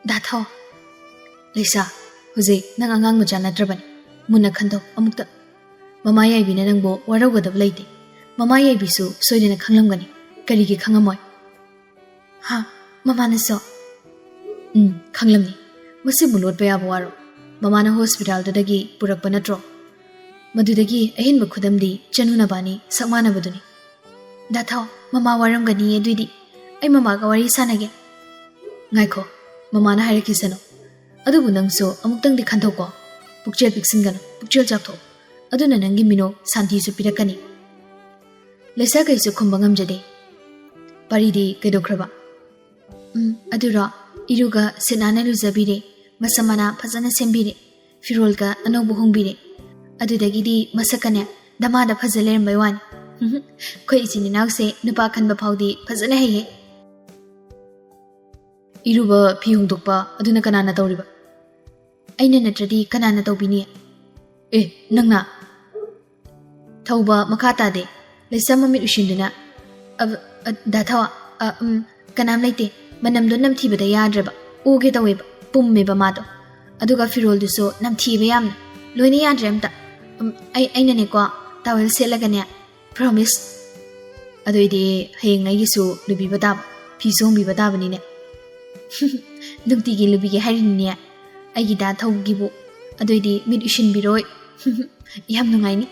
ꯗꯥꯊꯥꯎ꯫ ꯂꯩꯁꯥ, ꯍꯧꯖꯤꯛ ꯅꯪ ꯑꯉꯥꯡ ꯃꯆꯥ ꯅꯠꯇ꯭ꯔꯕꯅꯤ꯫ ꯃꯨꯟꯅ ꯈꯟꯊꯧ ꯑꯃꯨꯛꯇ꯫ ꯃꯃꯥ ꯌꯥꯏꯕꯤꯅ ꯅꯪꯕꯨ ꯋꯥꯔꯧꯒꯗꯕ ꯂꯩꯇꯦ꯫ ꯃꯃꯥ ꯌꯥꯏꯕꯤꯁꯨ ꯁꯣꯏꯗꯅ ꯈꯪꯂꯝꯒꯅꯤ꯫ ꯀꯔꯤꯒꯤ ꯈꯪꯉꯝꯃꯣꯏ? ꯍꯥ? ꯃꯃꯥꯅꯁꯨ? ꯎꯝ, ꯈꯪꯂꯝꯅꯤ꯫ ꯃꯁꯤꯕꯨ ꯂꯣꯠꯄ ꯌꯥꯕ ꯋꯥꯔꯣ? ꯃꯃꯥꯅ ꯍꯣꯁꯄꯤꯇꯥꯜꯗꯨꯗꯒꯤ ꯄꯨꯔꯛꯄ ꯅꯠꯇ꯭ꯔꯣ? ꯃꯗꯨꯗꯒꯤ ꯑꯍꯦꯟꯕ ꯈꯨꯗꯝꯗꯤ ꯆꯅꯨ ꯅꯕꯥꯅꯤ ꯁꯛ ꯃꯥꯟꯅꯕꯗꯨꯅꯤ꯫ ꯗꯥꯊꯥꯎ, ꯃꯃꯥ ꯋꯥꯔꯝꯒꯅꯤꯌꯦ ꯑꯗꯨꯏꯗꯤ꯫ ꯑꯩ ꯃꯃꯥꯒ ꯋꯥꯔꯤ ꯁꯥꯟꯅꯒꯦ꯫ ꯉꯥꯏꯈꯣ, ꯃꯃꯥꯅ ꯍꯥꯏꯔꯛꯈꯤꯁꯅꯨ꯫ ꯑꯗꯨꯕꯨ ꯅꯪꯁꯨ ꯑꯃꯨꯛꯇꯪꯗꯤ ꯈꯟꯊꯣꯛꯀꯣ꯫ ꯄꯨꯛꯆꯦꯜ ꯄꯤꯛꯁꯤꯟꯒꯅꯨ, ꯄꯨꯛꯆꯦꯜ ꯆꯥꯎꯊꯣꯛꯎ꯫ ꯑꯗꯨꯅ ꯅꯪꯒꯤ ꯃꯤꯅꯣꯛ ꯁꯥꯟꯇꯤꯁꯨ ꯄꯤꯔꯛꯀꯅꯤ꯫ ꯂꯩꯁꯥ ꯀꯩꯁꯨ ꯈꯨꯝꯕ ꯉꯝꯖꯗꯦ꯫ ꯄꯔꯤꯗꯤ ꯀꯩꯗꯧꯈ꯭ꯔꯕ? ꯎꯝ, ꯑꯗꯨꯔꯣ? ꯏꯔꯨꯒ ꯁꯤꯠ ꯅꯥꯟꯅ ꯂꯨꯖꯕꯤꯔꯦ, ꯃꯁꯝ ꯃꯅꯥ ꯐꯖꯅ ꯁꯦꯝꯕꯤꯔꯦ, ꯐꯤꯔꯣꯜꯒ ꯑꯅꯧꯕ ꯍꯣꯡꯕꯤꯔꯦ꯫ ꯑꯗꯨꯗꯒꯤꯗꯤ ꯃꯁꯛꯀꯅꯦ ꯗꯃꯥꯗ ꯐꯖ ꯂꯩꯔꯝꯕꯩ ꯋꯥꯅꯤ꯫ ꯑꯩꯈꯣꯏ ꯏꯆꯤꯟ ꯏꯅꯥꯎꯁꯦ ꯅꯨꯄꯥ ꯈꯟꯕ ꯐꯥꯎꯗꯤ ꯐꯖꯅ ꯍꯩꯌꯦ꯫ ꯏꯔꯨꯕ, ꯐꯤ ꯍꯣꯡꯗꯣꯛꯄ ꯑꯗꯨꯅ ꯀꯅꯥꯅ ꯇꯧꯔꯤꯕ? ꯑꯩꯅ ꯅꯠꯇ꯭ꯔꯗꯤ ꯀꯅꯥꯅ ꯇꯧꯕꯤꯅꯤ? ꯑꯦ, ꯅꯪꯅ? ꯊꯧꯕ ꯃꯈꯥ ꯇꯥꯗꯦ꯫ ꯂꯩꯁꯥ ꯃꯃꯤꯠ ꯎꯏꯁꯤꯟꯗꯨꯅ, "ꯑ, ꯑ, ꯗꯥ ꯊꯋꯥ, ꯑ, ꯎꯝ, ꯀꯅꯥꯝ ꯂꯩꯇꯦ꯫ ꯃꯅꯝꯗꯣ ꯅꯝꯊꯤꯕꯗ ꯌꯥꯗ꯭ꯔꯦꯕ꯫ ꯑꯣꯒꯦ ꯇꯧꯋꯦꯕ꯫ ꯄꯨꯝꯃꯦꯕ ꯃꯥꯗꯣ꯫ ꯑꯗꯨꯒ ꯐꯤꯔꯣꯜꯗꯨꯁꯨ ꯅꯝꯊꯤꯕ ꯌꯥꯝꯅ꯫ ꯂꯣꯏꯅ ꯌꯥꯗ꯭ꯔꯦ ꯑꯝꯇ꯫ ꯎꯝ, ꯑꯩ, ꯑꯩꯅꯅꯦꯀꯣ, ꯇꯥꯋꯦꯜ ꯁꯦꯠꯂꯒꯅꯦ꯫ ꯄ꯭ꯔꯣꯃꯤꯁ꯫ ꯑꯗꯨꯏꯗꯤ ꯍꯌꯦꯡ ꯑꯩꯒꯤꯁꯨ ꯂꯨꯕꯤꯕ ꯇꯥꯕ, ꯐꯤꯁꯨ ꯍꯣꯡꯕꯤꯕ ꯇꯥꯕꯅꯤꯅꯦ꯫ ꯅꯨꯡꯇꯤꯒꯤ ꯂꯨꯕꯤꯒꯦ ꯍꯥꯏꯔꯤꯅꯤꯅꯦ꯫ ꯑꯩꯒꯤ ꯗꯥ ꯊꯧꯒꯤꯕꯨ꯫ ꯑꯗꯨꯏꯗꯤ ꯃꯤꯠ ꯎꯏꯁꯤꯟꯕꯤꯔꯣꯏ꯫ ꯌꯥꯝ ꯅꯨꯡꯉꯥꯏꯅꯤ꯫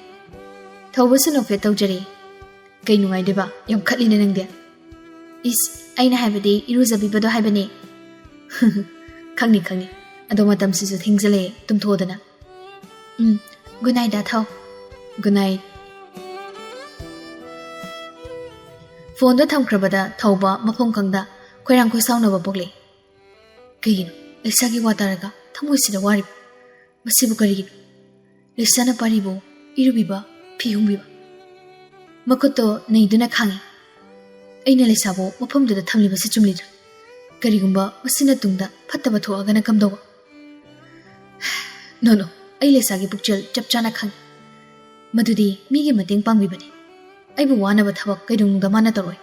ꯊꯧꯕꯁꯨ ꯅꯣꯛꯐꯦꯠ ꯇꯧꯖꯔꯦ꯫ ꯀꯩ ꯅꯨꯡꯉꯥꯏꯗꯣꯏꯕ? ꯌꯥꯝ ꯈꯠꯂꯤꯅꯦ ꯅꯪꯗꯤ꯫ ꯏꯁ, ꯑꯩꯅ ꯍꯥꯏꯕꯗꯤ ꯏꯔꯨꯖꯕꯤꯕꯗꯣ ꯍꯥꯏꯕꯅꯦ꯫ ꯈꯪꯅꯤ, ꯈꯪꯅꯤ꯫ ꯑꯗꯣ ꯃꯇꯝꯁꯤꯁꯨ ꯊꯦꯡꯖꯜꯂꯛꯑꯦ, ꯇꯨꯝꯊꯣꯛꯑꯣꯗꯅ꯫ ꯎꯝ, good night, ꯗꯥ ꯊꯧ꯫ Good night꯫ ꯐꯣꯟꯗꯣ ꯊꯝꯈ꯭ꯔꯕꯗ ꯊꯧꯕ ꯃꯐꯝ ꯈꯪꯗ ꯈꯣꯏꯔꯥꯡ ꯈꯣꯏꯁꯥꯎꯅꯕ ꯄꯣꯛꯂꯛꯏ꯫ ꯀꯩꯒꯤꯅꯣ? ꯂꯩꯁꯥꯒꯤ ꯋꯥ ꯇꯥꯔꯒ ꯊꯃꯣꯏꯁꯤꯗ ꯋꯥꯔꯤꯕ꯫ ꯃꯁꯤꯕꯨ ꯀꯔꯤꯒꯤꯅꯣ? ꯂꯩꯁꯥꯅ ꯄꯥꯔꯤꯕꯨ ꯏꯔꯨꯕꯤꯕ, ꯐꯤ ꯍꯨꯝꯕꯤꯕ꯫ ꯃꯈꯨꯠꯇꯣ ꯅꯩꯗꯨꯅ ꯈꯥꯡꯉꯤ꯫ ꯑꯩꯅ ꯂꯩꯁꯥꯕꯨ ꯃꯐꯝꯗꯨꯗ ꯊꯝꯂꯤꯕꯁꯤ ꯆꯨꯝꯂꯤꯗ꯭ꯔꯥ? ꯀꯔꯤꯒꯨꯝꯕ ꯃꯁꯤꯅ ꯇꯨꯡꯗ ꯐꯠꯇꯕ ꯊꯣꯛꯑꯒꯅ ꯀꯝꯗꯧꯕ? ꯅꯣ, ꯅꯣ, ꯑꯩ ꯂꯩꯁꯥꯒꯤ ꯄꯨꯛꯆꯦꯜ ꯆꯞ ꯆꯥꯅ ꯈꯪꯉꯤ꯫ ꯃꯗꯨꯗꯤ ꯃꯤꯒꯤ ꯃꯇꯦꯡ ꯄꯥꯡꯕꯤꯕꯅꯤ꯫ ꯑꯩꯕꯨ ꯋꯥꯅꯕ ꯊꯕꯛ ꯀꯩꯗꯧꯅꯨꯡꯗ ꯃꯥꯅ ꯇꯧꯔꯣꯏ꯫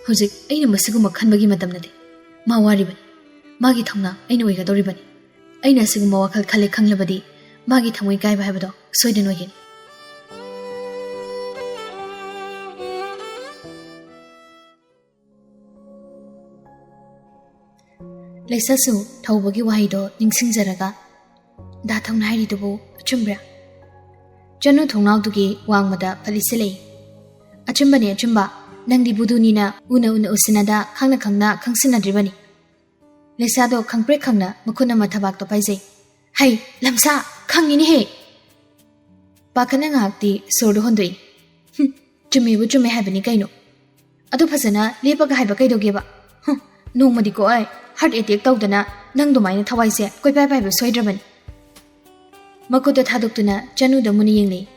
ꯍꯧꯖꯤꯛ ꯑꯩꯅ ꯃꯁꯤꯒꯨꯝꯕ ꯈꯟꯕꯒꯤ ꯃꯇꯝ ꯅꯠꯇꯦ꯫ ꯃꯥ ꯋꯥꯔꯤꯕꯅꯤ꯫ ꯃꯥꯒꯤ ꯊꯧꯅꯥ ꯑꯩꯅ ꯑꯣꯏꯒꯗꯧꯔꯤꯕꯅꯤ꯫ ꯑꯩꯅ ꯑꯁꯤꯒꯨꯝꯕ ꯋꯥꯈꯜ ꯈꯜꯂꯦ ꯈꯪꯂꯕꯗꯤ ꯃꯥꯒꯤ ꯊꯃꯣꯏ ꯀꯥꯏꯕ ꯍꯥꯏꯕꯗꯣ ꯁꯣꯏꯗꯅ ꯑꯣꯏꯒꯅꯤ꯫ ꯂꯩꯁꯥꯁꯨ ꯊꯧꯕꯒꯤ ꯋꯥꯍꯩꯗꯣ ꯅꯤꯡꯁꯤꯡꯖꯔꯒ, "ꯗꯥ ꯊꯧꯅ ꯍꯥꯏꯔꯤꯗꯨꯕꯨ ꯑꯆꯨꯝꯕ꯭ꯔꯥ?" ꯆꯅꯨ ꯊꯣꯡꯅꯥꯎꯗꯨꯒꯤ ꯋꯥꯡꯃꯗ ꯐꯠꯂꯤꯁꯤꯜꯂꯛꯏ꯫ "ꯑꯆꯨꯝꯕꯅꯤ, ꯑꯆꯨꯝꯕ꯫ ꯅꯪꯗꯤ ꯕꯨꯙꯨꯅꯤꯅ ꯎꯅ ꯎꯅ ꯎꯁꯤꯟꯅꯗ, ꯈꯪꯅ ꯈꯪꯅ ꯈꯪꯁꯤꯟꯅꯗ꯭ꯔꯤꯕꯅꯤ꯫" ꯂꯩꯁꯥꯗꯣ ꯈꯪꯄ꯭ꯔꯦꯛ ꯈꯪꯅ ꯃꯈꯨꯠ ꯑꯃ ꯊꯕꯥꯛꯇ ꯄꯥꯏꯖꯩ꯫ "ꯍꯩ, ꯂꯝꯁꯥ, ꯈꯪꯉꯤꯅꯦꯍꯦ!" ꯄꯥꯈꯠꯅ ꯉꯥꯏꯍꯥꯛꯇꯤ ꯁꯣꯔꯗꯨ ꯍꯣꯟꯗꯣꯛꯏ꯫ "ꯍꯨꯝ, ꯆꯨꯝꯃꯦꯕꯨ ꯆꯨꯝꯃꯦ ꯍꯥꯏꯕꯅꯤ ꯀꯩꯅꯣ꯫ ꯑꯗꯨ ꯐꯖꯅ ꯂꯦꯞꯄꯒ ꯍꯥꯏꯕ ꯀꯩꯗꯧꯒꯦꯕ? ꯍꯨꯝ, ꯅꯣꯡꯃꯗꯤꯀꯣ ꯑꯩ heart attack ꯇꯧꯗꯅ ꯅꯪ ꯑꯗꯨꯃꯥꯏꯅ ꯊꯋꯥꯏꯁꯦ ꯀꯣꯏꯄꯥꯏ ꯄꯥꯏꯕ ꯁꯣꯏꯗ꯭ꯔꯕꯅꯤ꯫" ꯃꯈꯨꯠꯇꯣ ꯊꯥꯗꯣꯛꯇꯨꯅ ꯆꯅꯨꯗ ꯃꯨꯟꯅ ꯌꯦꯡꯂꯛꯏ꯫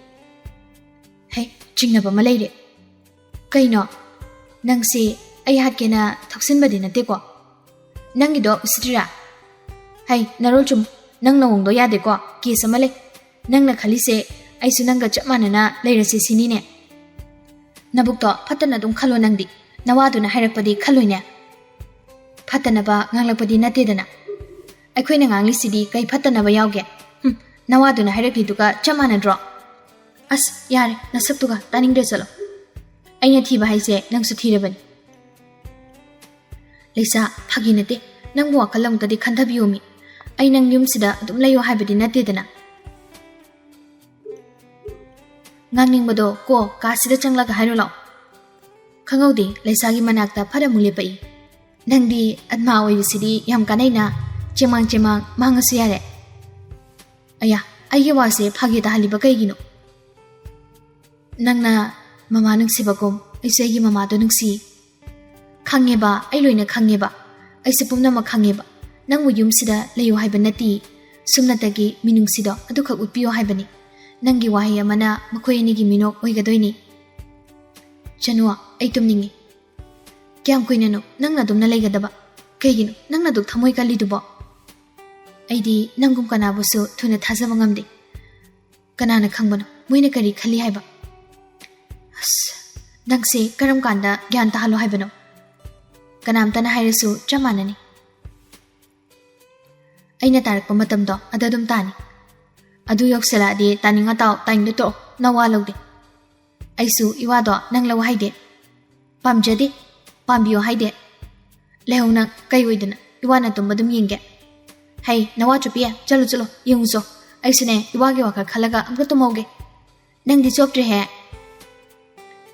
"ꯍꯩ, ꯆꯤꯡꯅꯕ ꯑꯃ ꯂꯩꯔꯦ꯫" "ꯀꯩꯅꯣ? ꯅꯪꯁꯦ ꯑꯩ ꯍꯥꯠꯀꯦꯅ ꯊꯣꯛꯁꯤꯟꯕꯗꯤ ꯅꯠꯇꯦꯀꯣ? ꯅꯪꯒꯤꯗꯣ ꯎꯁꯤꯠꯇ꯭ꯔꯤꯔꯥ? ꯍꯩ, ꯅꯔꯣꯜ ꯆꯨꯝ, ꯅꯪ ꯅꯑꯣꯡꯗꯣ ꯌꯥꯗꯦꯀꯣ, ꯀꯦꯁ ꯑꯃ ꯂꯩ꯫ ꯅꯪꯅ ꯈꯜꯂꯤꯁꯦ ꯑꯩꯁꯨ ꯅꯪꯒ ꯆꯞ ꯃꯥꯟꯅꯅ ꯂꯩꯔꯁꯦ ꯁꯤꯅꯤꯅꯦ? ꯅꯕꯨꯛꯇꯣ ꯐꯠꯇꯅ ꯑꯗꯨꯝ ꯈꯜꯂꯣ ꯅꯪꯗꯤ꯫ ꯅꯋꯥꯗꯨꯅ ꯍꯥꯏꯔꯛꯄꯗꯤ ꯈꯜꯂꯣꯏꯅꯦ꯫ ꯐꯠꯇꯅꯕ ꯉꯥꯡꯂꯛꯄꯗꯤ ꯅꯠꯇꯦꯗꯅ꯫ ꯑꯩꯈꯣꯏꯅ ꯉꯥꯡꯂꯤꯁꯤꯗꯤ ꯀꯩ ꯐꯠꯇꯅꯕ ꯌꯥꯎꯒꯦ? ꯍꯨꯝ, ꯅꯋꯥꯗꯨꯅ ꯍꯥꯏꯔꯛꯂꯤꯗꯨꯒ ꯆꯞ ꯃꯥꯟꯅꯗ꯭ꯔꯣ?" ꯑꯁ, ꯌꯥꯔꯦ, ꯅꯁꯛꯇꯨꯒ ꯇꯥꯅꯤꯡꯗ꯭ꯔꯦ, ꯆꯠꯂꯣ꯫ ꯑꯩꯅ ꯊꯤꯕ ꯍꯥꯏꯁꯦ ꯅꯪꯁꯨ ꯊꯤꯔꯕꯅꯤ꯫ ꯂꯩꯁꯥ, ꯐꯥꯒꯤ ꯅꯠꯇꯦ꯫ ꯅꯪꯕꯨ ꯋꯥꯈꯜ ꯑꯃꯨꯛꯇꯗꯤ ꯈꯟꯊꯕꯤꯌꯣꯃꯤ꯫ ꯑꯩ ꯅꯪ ꯌꯨꯝꯁꯤꯗ ꯑꯗꯨꯝ ꯂꯩꯌꯣ ꯍꯥꯏꯕꯗꯤ ꯅꯠꯇꯦꯗꯅ꯫ ꯉꯥꯡꯅꯤꯡꯕꯗꯣ ꯀꯣ ꯀꯥꯁꯤꯗ ꯆꯪꯂꯒ ꯍꯥꯏꯔꯣ ꯂꯥꯛꯑꯣ꯫ ꯈꯪꯍꯧꯗꯦ, ꯂꯩꯁꯥꯒꯤ ꯃꯅꯥꯛꯇ ꯐꯠ ꯑꯃꯨꯛ ꯂꯦꯞꯄꯛꯏ꯫ ꯅꯪꯗꯤ ꯑꯠꯃꯥ ꯑꯣꯏꯕꯁꯤꯗꯤ ꯌꯥꯝ ꯀꯥꯟꯅꯩꯅ, ꯆꯦꯃꯥꯡ ꯆꯦꯃꯥꯡ ꯃꯥꯡꯉꯁꯨ ꯌꯥꯔꯦ꯫ ꯑꯌꯥ, ꯑꯩꯒꯤ ꯋꯥꯁꯦ ꯐꯥꯒꯤ ꯇꯥꯍꯜꯂꯤꯕ ꯀꯩꯒꯤꯅꯣ? ꯅꯪꯅ ꯃꯃꯥ ꯅꯨꯡꯁꯤꯕꯒꯨꯝ ꯑꯩꯁꯨ ꯑꯩꯒꯤ ꯃꯃꯥꯗꯣ ꯅꯨꯡꯁꯤ꯫ ꯈꯪꯉꯦꯕ, ꯑꯩ ꯂꯣꯏꯅ ꯈꯪꯉꯦꯕ꯫ ꯑꯩꯁꯨ ꯄꯨꯝꯅꯃꯛ ꯈꯪꯉꯦꯕ꯫ ꯅꯪꯕꯨ ꯌꯨꯝꯁꯤꯗ ꯂꯩꯌꯨ ꯍꯥꯏꯕ ꯅꯠꯇꯦ꯫ ꯁꯨꯞꯅꯇꯒꯤ ꯃꯤꯅꯨꯡꯁꯤꯗꯣ ꯑꯗꯨꯈꯛ ꯎꯠꯄꯤꯌꯣ ꯍꯥꯏꯕꯅꯤ꯫ ꯅꯪꯒꯤ ꯋꯥꯍꯩ ꯑꯃꯅ ꯃꯈꯣꯏ ꯑꯅꯤꯒꯤ ꯃꯤꯅꯣꯛ ꯑꯣꯏꯒꯗꯣꯏꯅꯤ꯫ ꯆꯅꯨ, ꯑꯩ ꯇꯨꯝꯅꯤꯡꯉꯤ꯫ ꯀꯌꯥꯝ ꯀꯨꯏꯅꯅꯣ ꯅꯪꯅ ꯑꯗꯨꯝꯅ ꯂꯩꯒꯗꯕ? ꯀꯩꯒꯤꯅꯣ ꯅꯪꯅ ꯑꯗꯨꯛ ꯊꯃꯣꯏ ꯀꯜꯂꯤꯗꯨꯕꯣ? ꯑꯩꯗꯤ ꯅꯪꯒꯨꯝ ꯀꯅꯥꯕꯨꯁꯨ ꯊꯨꯅ ꯊꯥꯖꯕ ꯉꯝꯗꯦ꯫ ꯀꯅꯥꯅ ꯈꯪꯕꯅꯣ ꯃꯣꯏꯅ ꯀꯔꯤ ꯈꯜꯂꯤ ꯍꯥꯏꯕ? ꯑꯁ, ꯅꯪꯁꯦ ꯀꯔꯝ ꯀꯥꯟꯗ ꯒ꯭ꯌꯥꯟ ꯇꯥꯍꯜꯂꯣ ꯍꯥꯏꯕꯅꯣ? ꯀꯅꯥꯝꯇꯅ ꯍꯥꯏꯔꯁꯨ ꯆꯞ ꯃꯥꯟꯅꯅꯤ꯫ ꯑꯩꯅ ꯇꯥꯔꯛꯄ ꯃꯇꯝꯗꯣ ꯑꯗ ꯑꯗꯨꯝ ꯇꯥꯅꯤ꯫ ꯑꯗꯨ ꯌꯧꯁꯤꯜꯂꯛꯑꯗꯤ ꯇꯥꯅꯤꯡꯉ ꯇꯥꯎ, ꯇꯥꯅꯤꯡꯗ ꯇꯣꯛꯑꯣ, ꯅꯋꯥ ꯂꯧꯗꯦ꯫ ꯑꯩꯁꯨ ꯏꯋꯥꯗꯣ ꯅꯪ ꯂꯧ ꯍꯥꯏꯗꯦ꯫ ꯄꯥꯝꯖꯗꯦ꯫ ꯄꯥꯝꯕꯤꯌꯣ ꯍꯥꯏꯗꯦ꯫ ꯂꯩꯍꯧ ꯅꯪ, ꯀꯩ ꯑꯣꯏꯗꯅ ꯏꯋꯥꯅ ꯇꯨꯝꯕ ꯑꯗꯨꯝ ꯌꯦꯡꯒꯦ꯫ ꯍꯩ, ꯅꯋꯥ ꯆꯨꯞꯄꯤ, ꯆꯠꯂꯨ ꯆꯠꯂꯨ, ꯌꯦꯡꯉꯨ ꯆꯣ꯫ ꯑꯩꯁꯨꯅꯦ ꯏꯋꯥꯒꯤ ꯋꯥꯈꯜ ꯈꯜꯂꯒ ꯑꯝꯇ ꯇꯨꯝꯍꯧꯒꯦ꯫ ꯅꯪꯗꯤ ꯆꯣꯞꯇ꯭ꯔꯦꯍꯦ꯫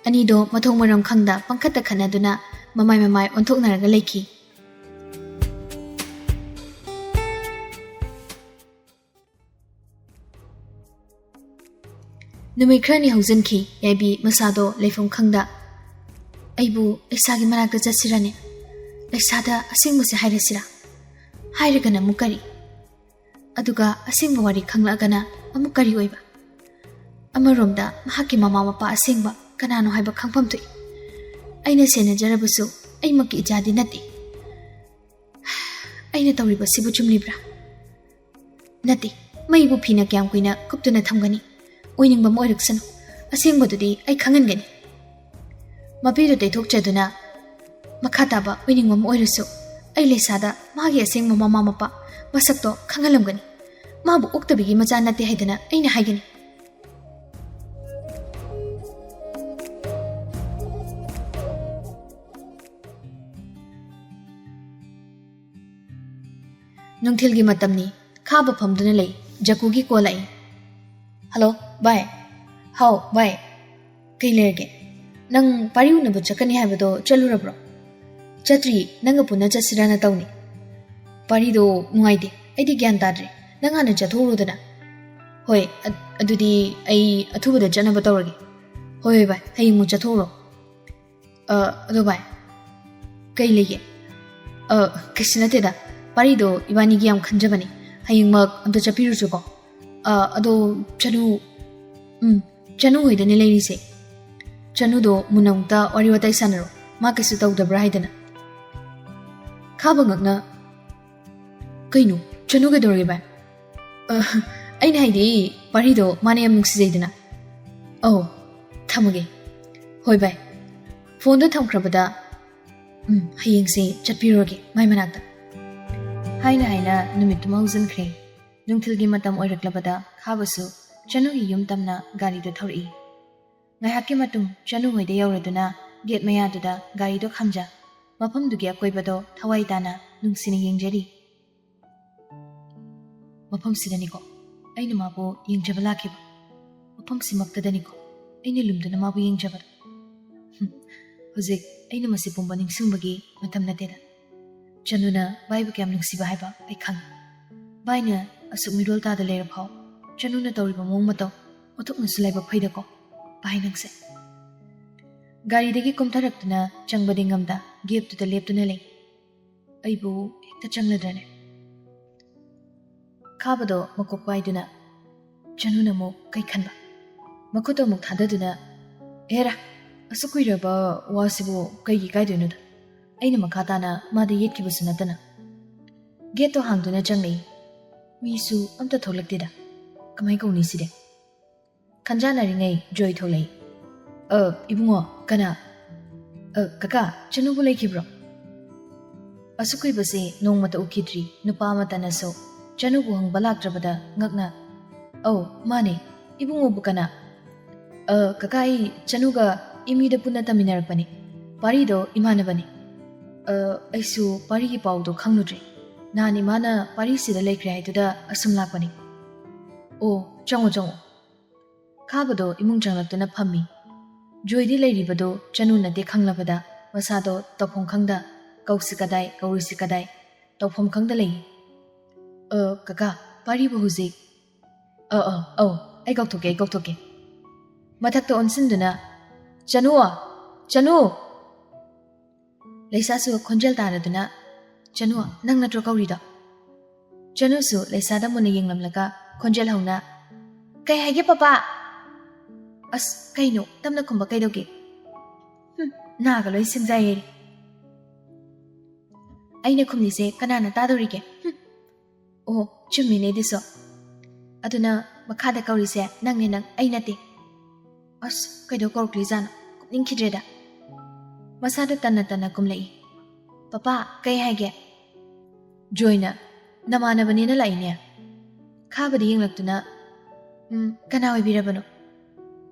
ꯑꯅꯤꯗꯣ ꯃꯊꯣꯡ ꯃꯔꯝ ꯈꯪꯗ ꯄꯪꯈꯠꯇ ꯈꯠꯅꯗꯨꯅ ꯃꯃꯥꯏ ꯃꯃꯥꯏ ꯑꯣꯟꯊꯣꯛꯅꯔꯒ ꯂꯩꯈꯤ꯫ ꯅꯨꯃꯤꯠ ꯈꯔꯅꯤ ꯍꯧꯖꯤꯟꯈꯤ꯫ ꯌꯥꯏꯕꯤ ꯃꯁꯥꯗꯣ ꯂꯩꯐꯝ ꯈꯪꯗ, "ꯑꯩꯕꯨ ꯂꯩꯁꯥꯒꯤ ꯃꯅꯥꯛꯇ ꯆꯠꯁꯤꯔꯅꯦ? ꯂꯩꯁꯥꯗ ꯑꯁꯦꯡꯕꯁꯦ ꯍꯥꯏꯔꯁꯤꯔꯥ? ꯍꯥꯏꯔꯒꯅ ꯑꯃꯨꯛ ꯀꯔꯤ? ꯑꯗꯨꯒ ꯑꯁꯦꯡꯕ ꯋꯥꯔꯤ ꯈꯪꯂꯛꯑꯒꯅ ꯑꯃꯨꯛ ꯀꯔꯤ ꯑꯣꯏꯕ?" ꯑꯃꯔꯣꯝꯗ ꯃꯍꯥꯛꯀꯤ ꯃꯃꯥ ꯃꯄꯥ ꯑꯁꯦꯡꯕ ꯀꯅꯥꯅꯣ ꯍꯥꯏꯕ ꯈꯪꯐꯝ ꯊꯣꯛꯏ꯫ ꯑꯩꯅ ꯁꯦꯟꯅꯖꯔꯕꯁꯨ ꯑꯩꯃꯛꯀꯤ ꯏꯆꯥꯗꯤ ꯅꯠꯇꯦ꯫ ꯑꯩꯅ ꯇꯧꯔꯤꯕꯁꯤꯕꯨ ꯆꯨꯝꯂꯤꯕ꯭ꯔꯥ? ꯅꯠꯇꯦ, ꯃꯩꯕꯨ ꯐꯤꯅ ꯀꯌꯥꯝ ꯀꯨꯏꯅ ꯀꯨꯞꯇꯨꯅ ꯊꯝꯒꯅꯤ? ꯑꯣꯏꯅꯤꯡꯕ ꯑꯃ ꯑꯣꯏꯔꯛꯁꯅꯨ, ꯑꯁꯦꯡꯕꯗꯨꯗꯤ ꯑꯩ ꯈꯪꯍꯟꯒꯅꯤ꯫ ꯃꯄꯤꯗꯨ ꯇꯩꯊꯣꯛꯆꯗꯨꯅ ꯃꯈꯥ ꯇꯥꯕ ꯑꯣꯏꯅꯤꯡꯕ ꯑꯃ ꯑꯣꯏꯔꯁꯨ, ꯑꯩ ꯂꯩꯁꯥꯗ ꯃꯥꯒꯤ ꯑꯁꯦꯡꯕ ꯃꯃꯥ ꯃꯄꯥ ꯃꯁꯛꯇꯣ ꯈꯪꯍꯜꯂꯝꯒꯅꯤ꯫ ꯃꯥꯕꯨ ꯑꯣꯛꯇꯕꯤꯒꯤ ꯃꯆꯥ ꯅꯠꯇꯦ ꯍꯥꯏꯗꯅ ꯑꯩꯅ ꯍꯥꯏꯒꯅꯤ꯫ ꯅꯨꯡꯊꯤꯜꯒꯤ ꯃꯇꯝꯅꯤ꯫ ꯈꯥꯕ ꯐꯝꯗꯨꯅ ꯂꯩ꯫ ꯖꯀꯨꯒꯤ ꯀꯣꯜ ꯂꯥꯛꯏ꯫ "ꯍꯜꯂꯣ, ꯚꯥꯏ꯫ ꯍꯥꯎ, ꯚꯥꯏ꯫ ꯀꯩ ꯂꯩꯔꯒꯦ? ꯅꯪ ꯄꯥꯔꯤ ꯎꯅꯕ ꯆꯠꯀꯅꯤ ꯍꯥꯏꯕꯗꯣ ꯆꯠꯂꯨꯔꯕ꯭ꯔꯣ?" "ꯆꯠꯇ꯭ꯔꯤ꯫ ꯅꯪꯒ ꯄꯨꯟꯅ ꯆꯠꯁꯤꯔꯥꯅ ꯇꯧꯅꯤ꯫ ꯄꯥꯔꯤꯗꯣ ꯅꯨꯡꯉꯥꯏꯇꯦ꯫ ꯑꯩꯗꯤ ꯒ꯭ꯌꯥꯟ ꯇꯥꯗ꯭ꯔꯦ꯫ ꯅꯪ ꯍꯥꯟꯅ ꯆꯠꯊꯣꯛꯎꯔꯣꯗꯅ꯫" "ꯍꯣꯏ, ꯑ-, ꯑꯗꯨꯗꯤ ꯑꯩ ꯑꯊꯨꯕꯗ ꯆꯠꯅꯕ ꯇꯧꯔꯒꯦ꯫" "ꯍꯣꯏ, ꯍꯣꯏ, ꯚꯥꯏ꯫ ꯍꯌꯦꯡꯃꯨꯛ ꯆꯠꯊꯣꯛꯎꯔꯣ꯫" "ꯑ, ꯑꯗꯣ ꯚꯥꯏ, ꯀꯩ ꯂꯩꯒꯦ?" "ꯑ, ꯀꯩꯁꯨ ꯅꯠꯇꯦꯗ꯫ ꯄꯥꯔꯤꯗꯣ ꯏꯕꯥꯅꯤꯒꯤ ꯌꯥꯝ ꯈꯟꯖꯕꯅꯦ꯫ ꯍꯌꯦꯡꯃꯛ ꯑꯝꯇ ꯆꯠꯄꯤꯔꯨꯁꯤꯀꯣ꯫ ꯑ, ꯑꯗꯣ ꯆꯅꯨ, ꯎꯝ, ꯆꯅꯨ ꯍꯣꯏꯗꯅꯦ ꯂꯩꯔꯤꯁꯦ꯫ ꯆꯅꯨꯗꯣ ꯃꯨꯟꯅ ꯑꯃꯨꯛꯇ ꯋꯥꯔꯤ ꯋꯥꯇꯥꯏ ꯁꯥꯟꯅꯔꯣ꯫ ꯃꯥ ꯀꯩꯁꯨ ꯇꯧꯗꯕ꯭ꯔꯥ ꯍꯥꯏꯗꯅ꯫" ꯈꯥꯕ ꯉꯛꯅ, "ꯀꯩꯅꯣ? ꯆꯅꯨ ꯀꯩꯗꯧꯔꯒꯦ ꯚꯥꯏ?" "ꯑ, ꯑꯩꯅ ꯍꯥꯏꯗꯤ, ꯄꯥꯔꯤꯗꯣ ꯃꯥꯅ ꯌꯥꯝ ꯅꯨꯡꯁꯤꯖꯩꯗꯅ꯫" "ꯑꯧ, ꯊꯝꯃꯒꯦ꯫" "ꯍꯣꯏ ꯚꯥꯏ꯫" ꯐꯣꯟꯗꯣ ꯊꯝꯈ꯭ꯔꯕꯗ, "ꯎꯝ, ꯍꯌꯦꯡꯁꯦ ꯆꯠꯄꯤꯔꯨꯔꯒꯦ ꯃꯥꯏ ꯃꯅꯥꯛꯇ꯫" ꯍꯥꯏꯅ ꯍꯥꯏꯅ ꯅꯨꯃꯤꯠꯇꯨꯃ ꯍꯧꯖꯤꯟꯈ꯭ꯔꯦ꯫ ꯅꯨꯡꯊꯤꯜꯒꯤ ꯃꯇꯝ ꯑꯣꯏꯔꯛꯂꯕꯗ ꯈꯥꯕꯁꯨ ꯆꯅꯨꯒꯤ ꯌꯨꯝ ꯇꯝꯅ ꯒꯥꯔꯤꯗꯨ ꯊꯧꯔꯛꯏ꯫ ꯉꯥꯏꯍꯥꯛꯀꯤ ꯃꯇꯨꯡ ꯆꯅꯨ ꯍꯣꯏꯗ ꯌꯧꯔꯗꯨꯅ ꯒꯦꯠ ꯃꯌꯥꯗꯨꯗ ꯒꯥꯔꯤꯗꯣ ꯈꯥꯝꯖ, ꯃꯐꯝꯗꯨꯒꯤ ꯑꯀꯣꯏꯕꯗꯣ ꯊꯋꯥꯏ ꯇꯥꯅ ꯅꯨꯡꯁꯤꯅ ꯌꯦꯡꯖꯔꯤ꯫ "ꯃꯐꯝꯁꯤꯗꯅꯤꯀꯣ ꯑꯩꯅ ꯃꯥꯕꯨ ꯌꯦꯡꯖꯕ ꯂꯥꯛꯈꯤꯕ꯫ ꯃꯐꯝꯁꯤꯃꯛꯇꯗꯅꯤꯀꯣ ꯑꯩꯅ ꯂꯨꯝꯗꯨꯅ ꯃꯥꯕꯨ ꯌꯦꯡꯖꯕꯗꯣ꯫ ꯍꯨꯝ, ꯍꯧꯖꯤꯛ ꯑꯩꯅ ꯃꯁꯤ ꯄꯨꯝꯕ ꯅꯤꯡꯁꯤꯡꯕꯒꯤ ꯃꯇꯝ ꯅꯠꯇꯦꯗ꯫ ꯆꯅꯨꯅ ꯚꯥꯏꯕꯨ ꯀꯌꯥꯝ ꯅꯨꯡꯁꯤꯕ ꯍꯥꯏꯕ ꯑꯩ ꯈꯪꯉꯤ꯫ ꯚꯥꯏꯅ ꯑꯁꯨꯛ ꯃꯤꯔꯣꯜ ꯇꯥꯗ ꯂꯩꯔꯐꯥꯎ ꯆꯅꯨꯅ ꯇꯧꯔꯤꯕ ꯃꯑꯣꯡ ꯃꯇꯧ ꯑꯣꯟꯊꯣꯛꯅꯁꯨ ꯂꯥꯏꯕꯛ ꯐꯩꯗꯀꯣ ꯚꯥꯏ ꯅꯪꯁꯦ꯫" ꯒꯥꯔꯤꯗꯒꯤ ꯀꯨꯝꯊꯔꯛꯇꯨꯅ ꯆꯪꯕꯗꯤ ꯉꯝꯗ ꯒꯦꯞꯇꯨꯗ ꯂꯦꯞꯇꯨꯅ ꯂꯩ꯫ "ꯑꯩꯕꯨ ꯍꯦꯛꯇ ꯆꯪꯂꯗ꯭ꯔꯅꯦ?" ꯈꯥꯕꯗꯣ ꯃꯀꯣꯛ ꯄꯥꯏꯗꯨꯅ ꯆꯅꯨꯅ ꯑꯃꯨꯛ ꯀꯩ ꯈꯟꯕ? ꯃꯈꯨꯠꯇꯣ ꯑꯃꯨꯛ ꯊꯥꯗꯗꯨꯅ, "ꯑꯦꯔꯥ, ꯑꯁꯨꯛ ꯀꯨꯏꯔꯕ ꯋꯥꯁꯤꯕꯨ ꯀꯩꯒꯤ ꯀꯥꯏꯗꯣꯏꯅꯣꯗ? ꯑꯩꯅ ꯃꯈꯥ ꯇꯥꯅ ꯃꯥꯗ ꯌꯦꯠꯈꯤꯕꯁꯨ ꯅꯠꯇꯅ꯫" ꯒꯦꯠꯇꯣ ꯍꯥꯡꯗꯨꯅ ꯆꯪꯂꯛꯏ꯫ ꯃꯤꯁꯨ ꯑꯝꯇ ꯊꯣꯛꯂꯛꯇꯦꯗ꯫ ꯀꯃꯥꯏ ꯀꯧꯅꯤ ꯁꯤꯗꯤ? ꯈꯟꯖꯥꯟꯅꯔꯤꯉꯩ ꯖꯣꯏ ꯊꯣꯛꯂꯛꯏ꯫ "ꯑ, ꯏꯕꯨꯡꯉꯣ, ꯀꯅꯥ?" "ꯑ, ꯀꯀꯥ, ꯆꯅꯨꯕꯨ ꯂꯩꯈꯤꯕ꯭ꯔꯣ?" ꯑꯁꯨꯛ ꯀꯨꯏꯕꯁꯦ ꯅꯣꯡꯃꯇ ꯎꯈꯤꯗ꯭ꯔꯤ ꯅꯨꯄꯥ ꯑꯃꯠꯇꯅꯁꯨ ꯆꯅꯨꯕꯨ ꯍꯪꯕ ꯂꯥꯛꯇ꯭ꯔꯕꯗ ꯉꯛꯅ, "ꯑꯧ, ꯃꯥꯅꯦ꯫ ꯏꯕꯨꯡꯉꯣꯕꯨ ꯀꯅꯥ?" "ꯑ, ꯀꯀꯥ, ꯑꯩ ꯆꯅꯨꯒ ꯏꯃꯤꯗ ꯄꯨꯟꯅ ꯇꯝꯃꯤꯟꯅꯔꯛꯄꯅꯦ꯫ ꯄꯥꯔꯤꯗꯣ ꯏꯃꯥꯟꯅꯕꯅꯦ꯫" "ꯑ, ꯑꯩꯁꯨ ꯄꯥꯔꯤꯒꯤ ꯄꯥꯎꯗꯣ ꯈꯪꯂꯨꯗ꯭ꯔꯦ꯫ ꯅꯍꯥꯟ ꯏꯃꯥꯅ ꯄꯥꯔꯤꯁꯤꯗ ꯂꯩꯈ꯭ꯔꯦ ꯍꯥꯏꯗꯨꯗ ꯑꯁꯨꯝ ꯂꯥꯛꯄꯅꯤ꯫ ꯑꯣ, ꯆꯪꯉꯣ, ꯆꯪꯉꯣ꯫ ꯈꯥꯕꯗꯣ ꯏꯃꯨꯡ ꯆꯪꯂꯛꯇꯨꯅ ꯐꯝꯃꯤ꯫ ꯖꯣꯏꯗꯤ ꯂꯩꯔꯤꯕꯗꯨ ꯆꯅꯨ ꯅꯠꯇꯦ ꯈꯪꯂꯕꯗ ꯃꯁꯥꯗꯣ ꯇꯧꯐꯝ ꯈꯪꯗ, ꯀꯧꯁꯤ ꯀꯗꯥꯏ, ꯀꯧꯔꯨꯁꯤ ꯀꯗꯥꯏ, ꯇꯧꯐꯝ ꯈꯪꯗ ꯂꯩ꯫ "ꯑ, ꯀꯀꯥ, ꯄꯥꯔꯤꯕꯨ ꯍꯧꯖꯤꯛ?" "ꯑ, ꯑ, ꯑꯧ, ꯑꯩ ꯀꯧꯊꯣꯛꯀꯦ, ꯑꯩ ꯀꯧꯊꯣꯛꯀꯦ꯫" ꯃꯊꯛꯇ ꯑꯣꯟꯁꯤꯟꯗꯨꯅ, "ꯆꯅꯨ! ꯆꯅꯨ!" ꯂꯩꯁꯥꯁꯨ ꯈꯣꯟꯖꯦꯜ ꯇꯥꯔꯗꯨꯅ, "ꯆꯅꯨ, ꯅꯪ ꯅꯠꯇ꯭ꯔꯣ ꯀꯧꯔꯤꯗꯣ?" ꯆꯅꯨꯁꯨ ꯂꯩꯁꯥꯗ ꯃꯨꯟꯅ ꯌꯦꯡꯂꯝꯂꯒ ꯈꯣꯟꯖꯦꯜ ꯍꯧꯅ, "ꯀꯩ ꯍꯥꯏꯒꯦ ꯄꯄꯥ?" "ꯑꯁ, ꯀꯩꯅꯣ ꯇꯞꯅ ꯈꯨꯝꯕ ꯀꯩꯗꯧꯒꯦ?" "ꯍꯨꯝ, ꯅꯥꯒ ꯂꯣꯏ ꯁꯤꯡꯖꯥꯏꯌꯦ꯫ ꯑꯩꯅ ꯈꯨꯝꯂꯤꯁꯦ ꯀꯅꯥꯅ ꯇꯥꯗꯧꯔꯤꯒꯦ? ꯍꯨꯝ꯫ ꯑꯣ, ꯆꯨꯝꯃꯤꯅꯦ ꯑꯗꯨꯁꯨ꯫ ꯑꯗꯨꯅ ꯃꯈꯥꯗ ꯀꯧꯔꯤꯁꯦ ꯅꯪꯅꯦ ꯅꯪ, ꯑꯩ ꯅꯠꯇꯦ꯫ ꯑꯁ, ꯀꯩꯗꯧ ꯀꯧꯔꯛꯂꯤꯖꯥꯠꯅꯣ? ꯀꯨꯝꯅꯤꯡꯈꯤꯗ꯭ꯔꯦꯗ꯫" ꯃꯁꯥꯗ ꯇꯟꯅ ꯇꯟꯅ ꯀꯨꯝꯂꯛꯏ꯫ "ꯄꯄꯥ, ꯀꯩ ꯍꯥꯏꯒꯦ?" ꯖꯣꯏꯅ, "ꯅꯃꯥꯟꯅꯕꯅꯦꯅ ꯂꯥꯛꯏꯅꯦ꯫" ꯈꯥꯕꯗ ꯌꯦꯡꯂꯛꯇꯨꯅ, "ꯎꯝ, ꯀꯅꯥ ꯑꯣꯏꯕꯤꯔꯕꯅꯣ?"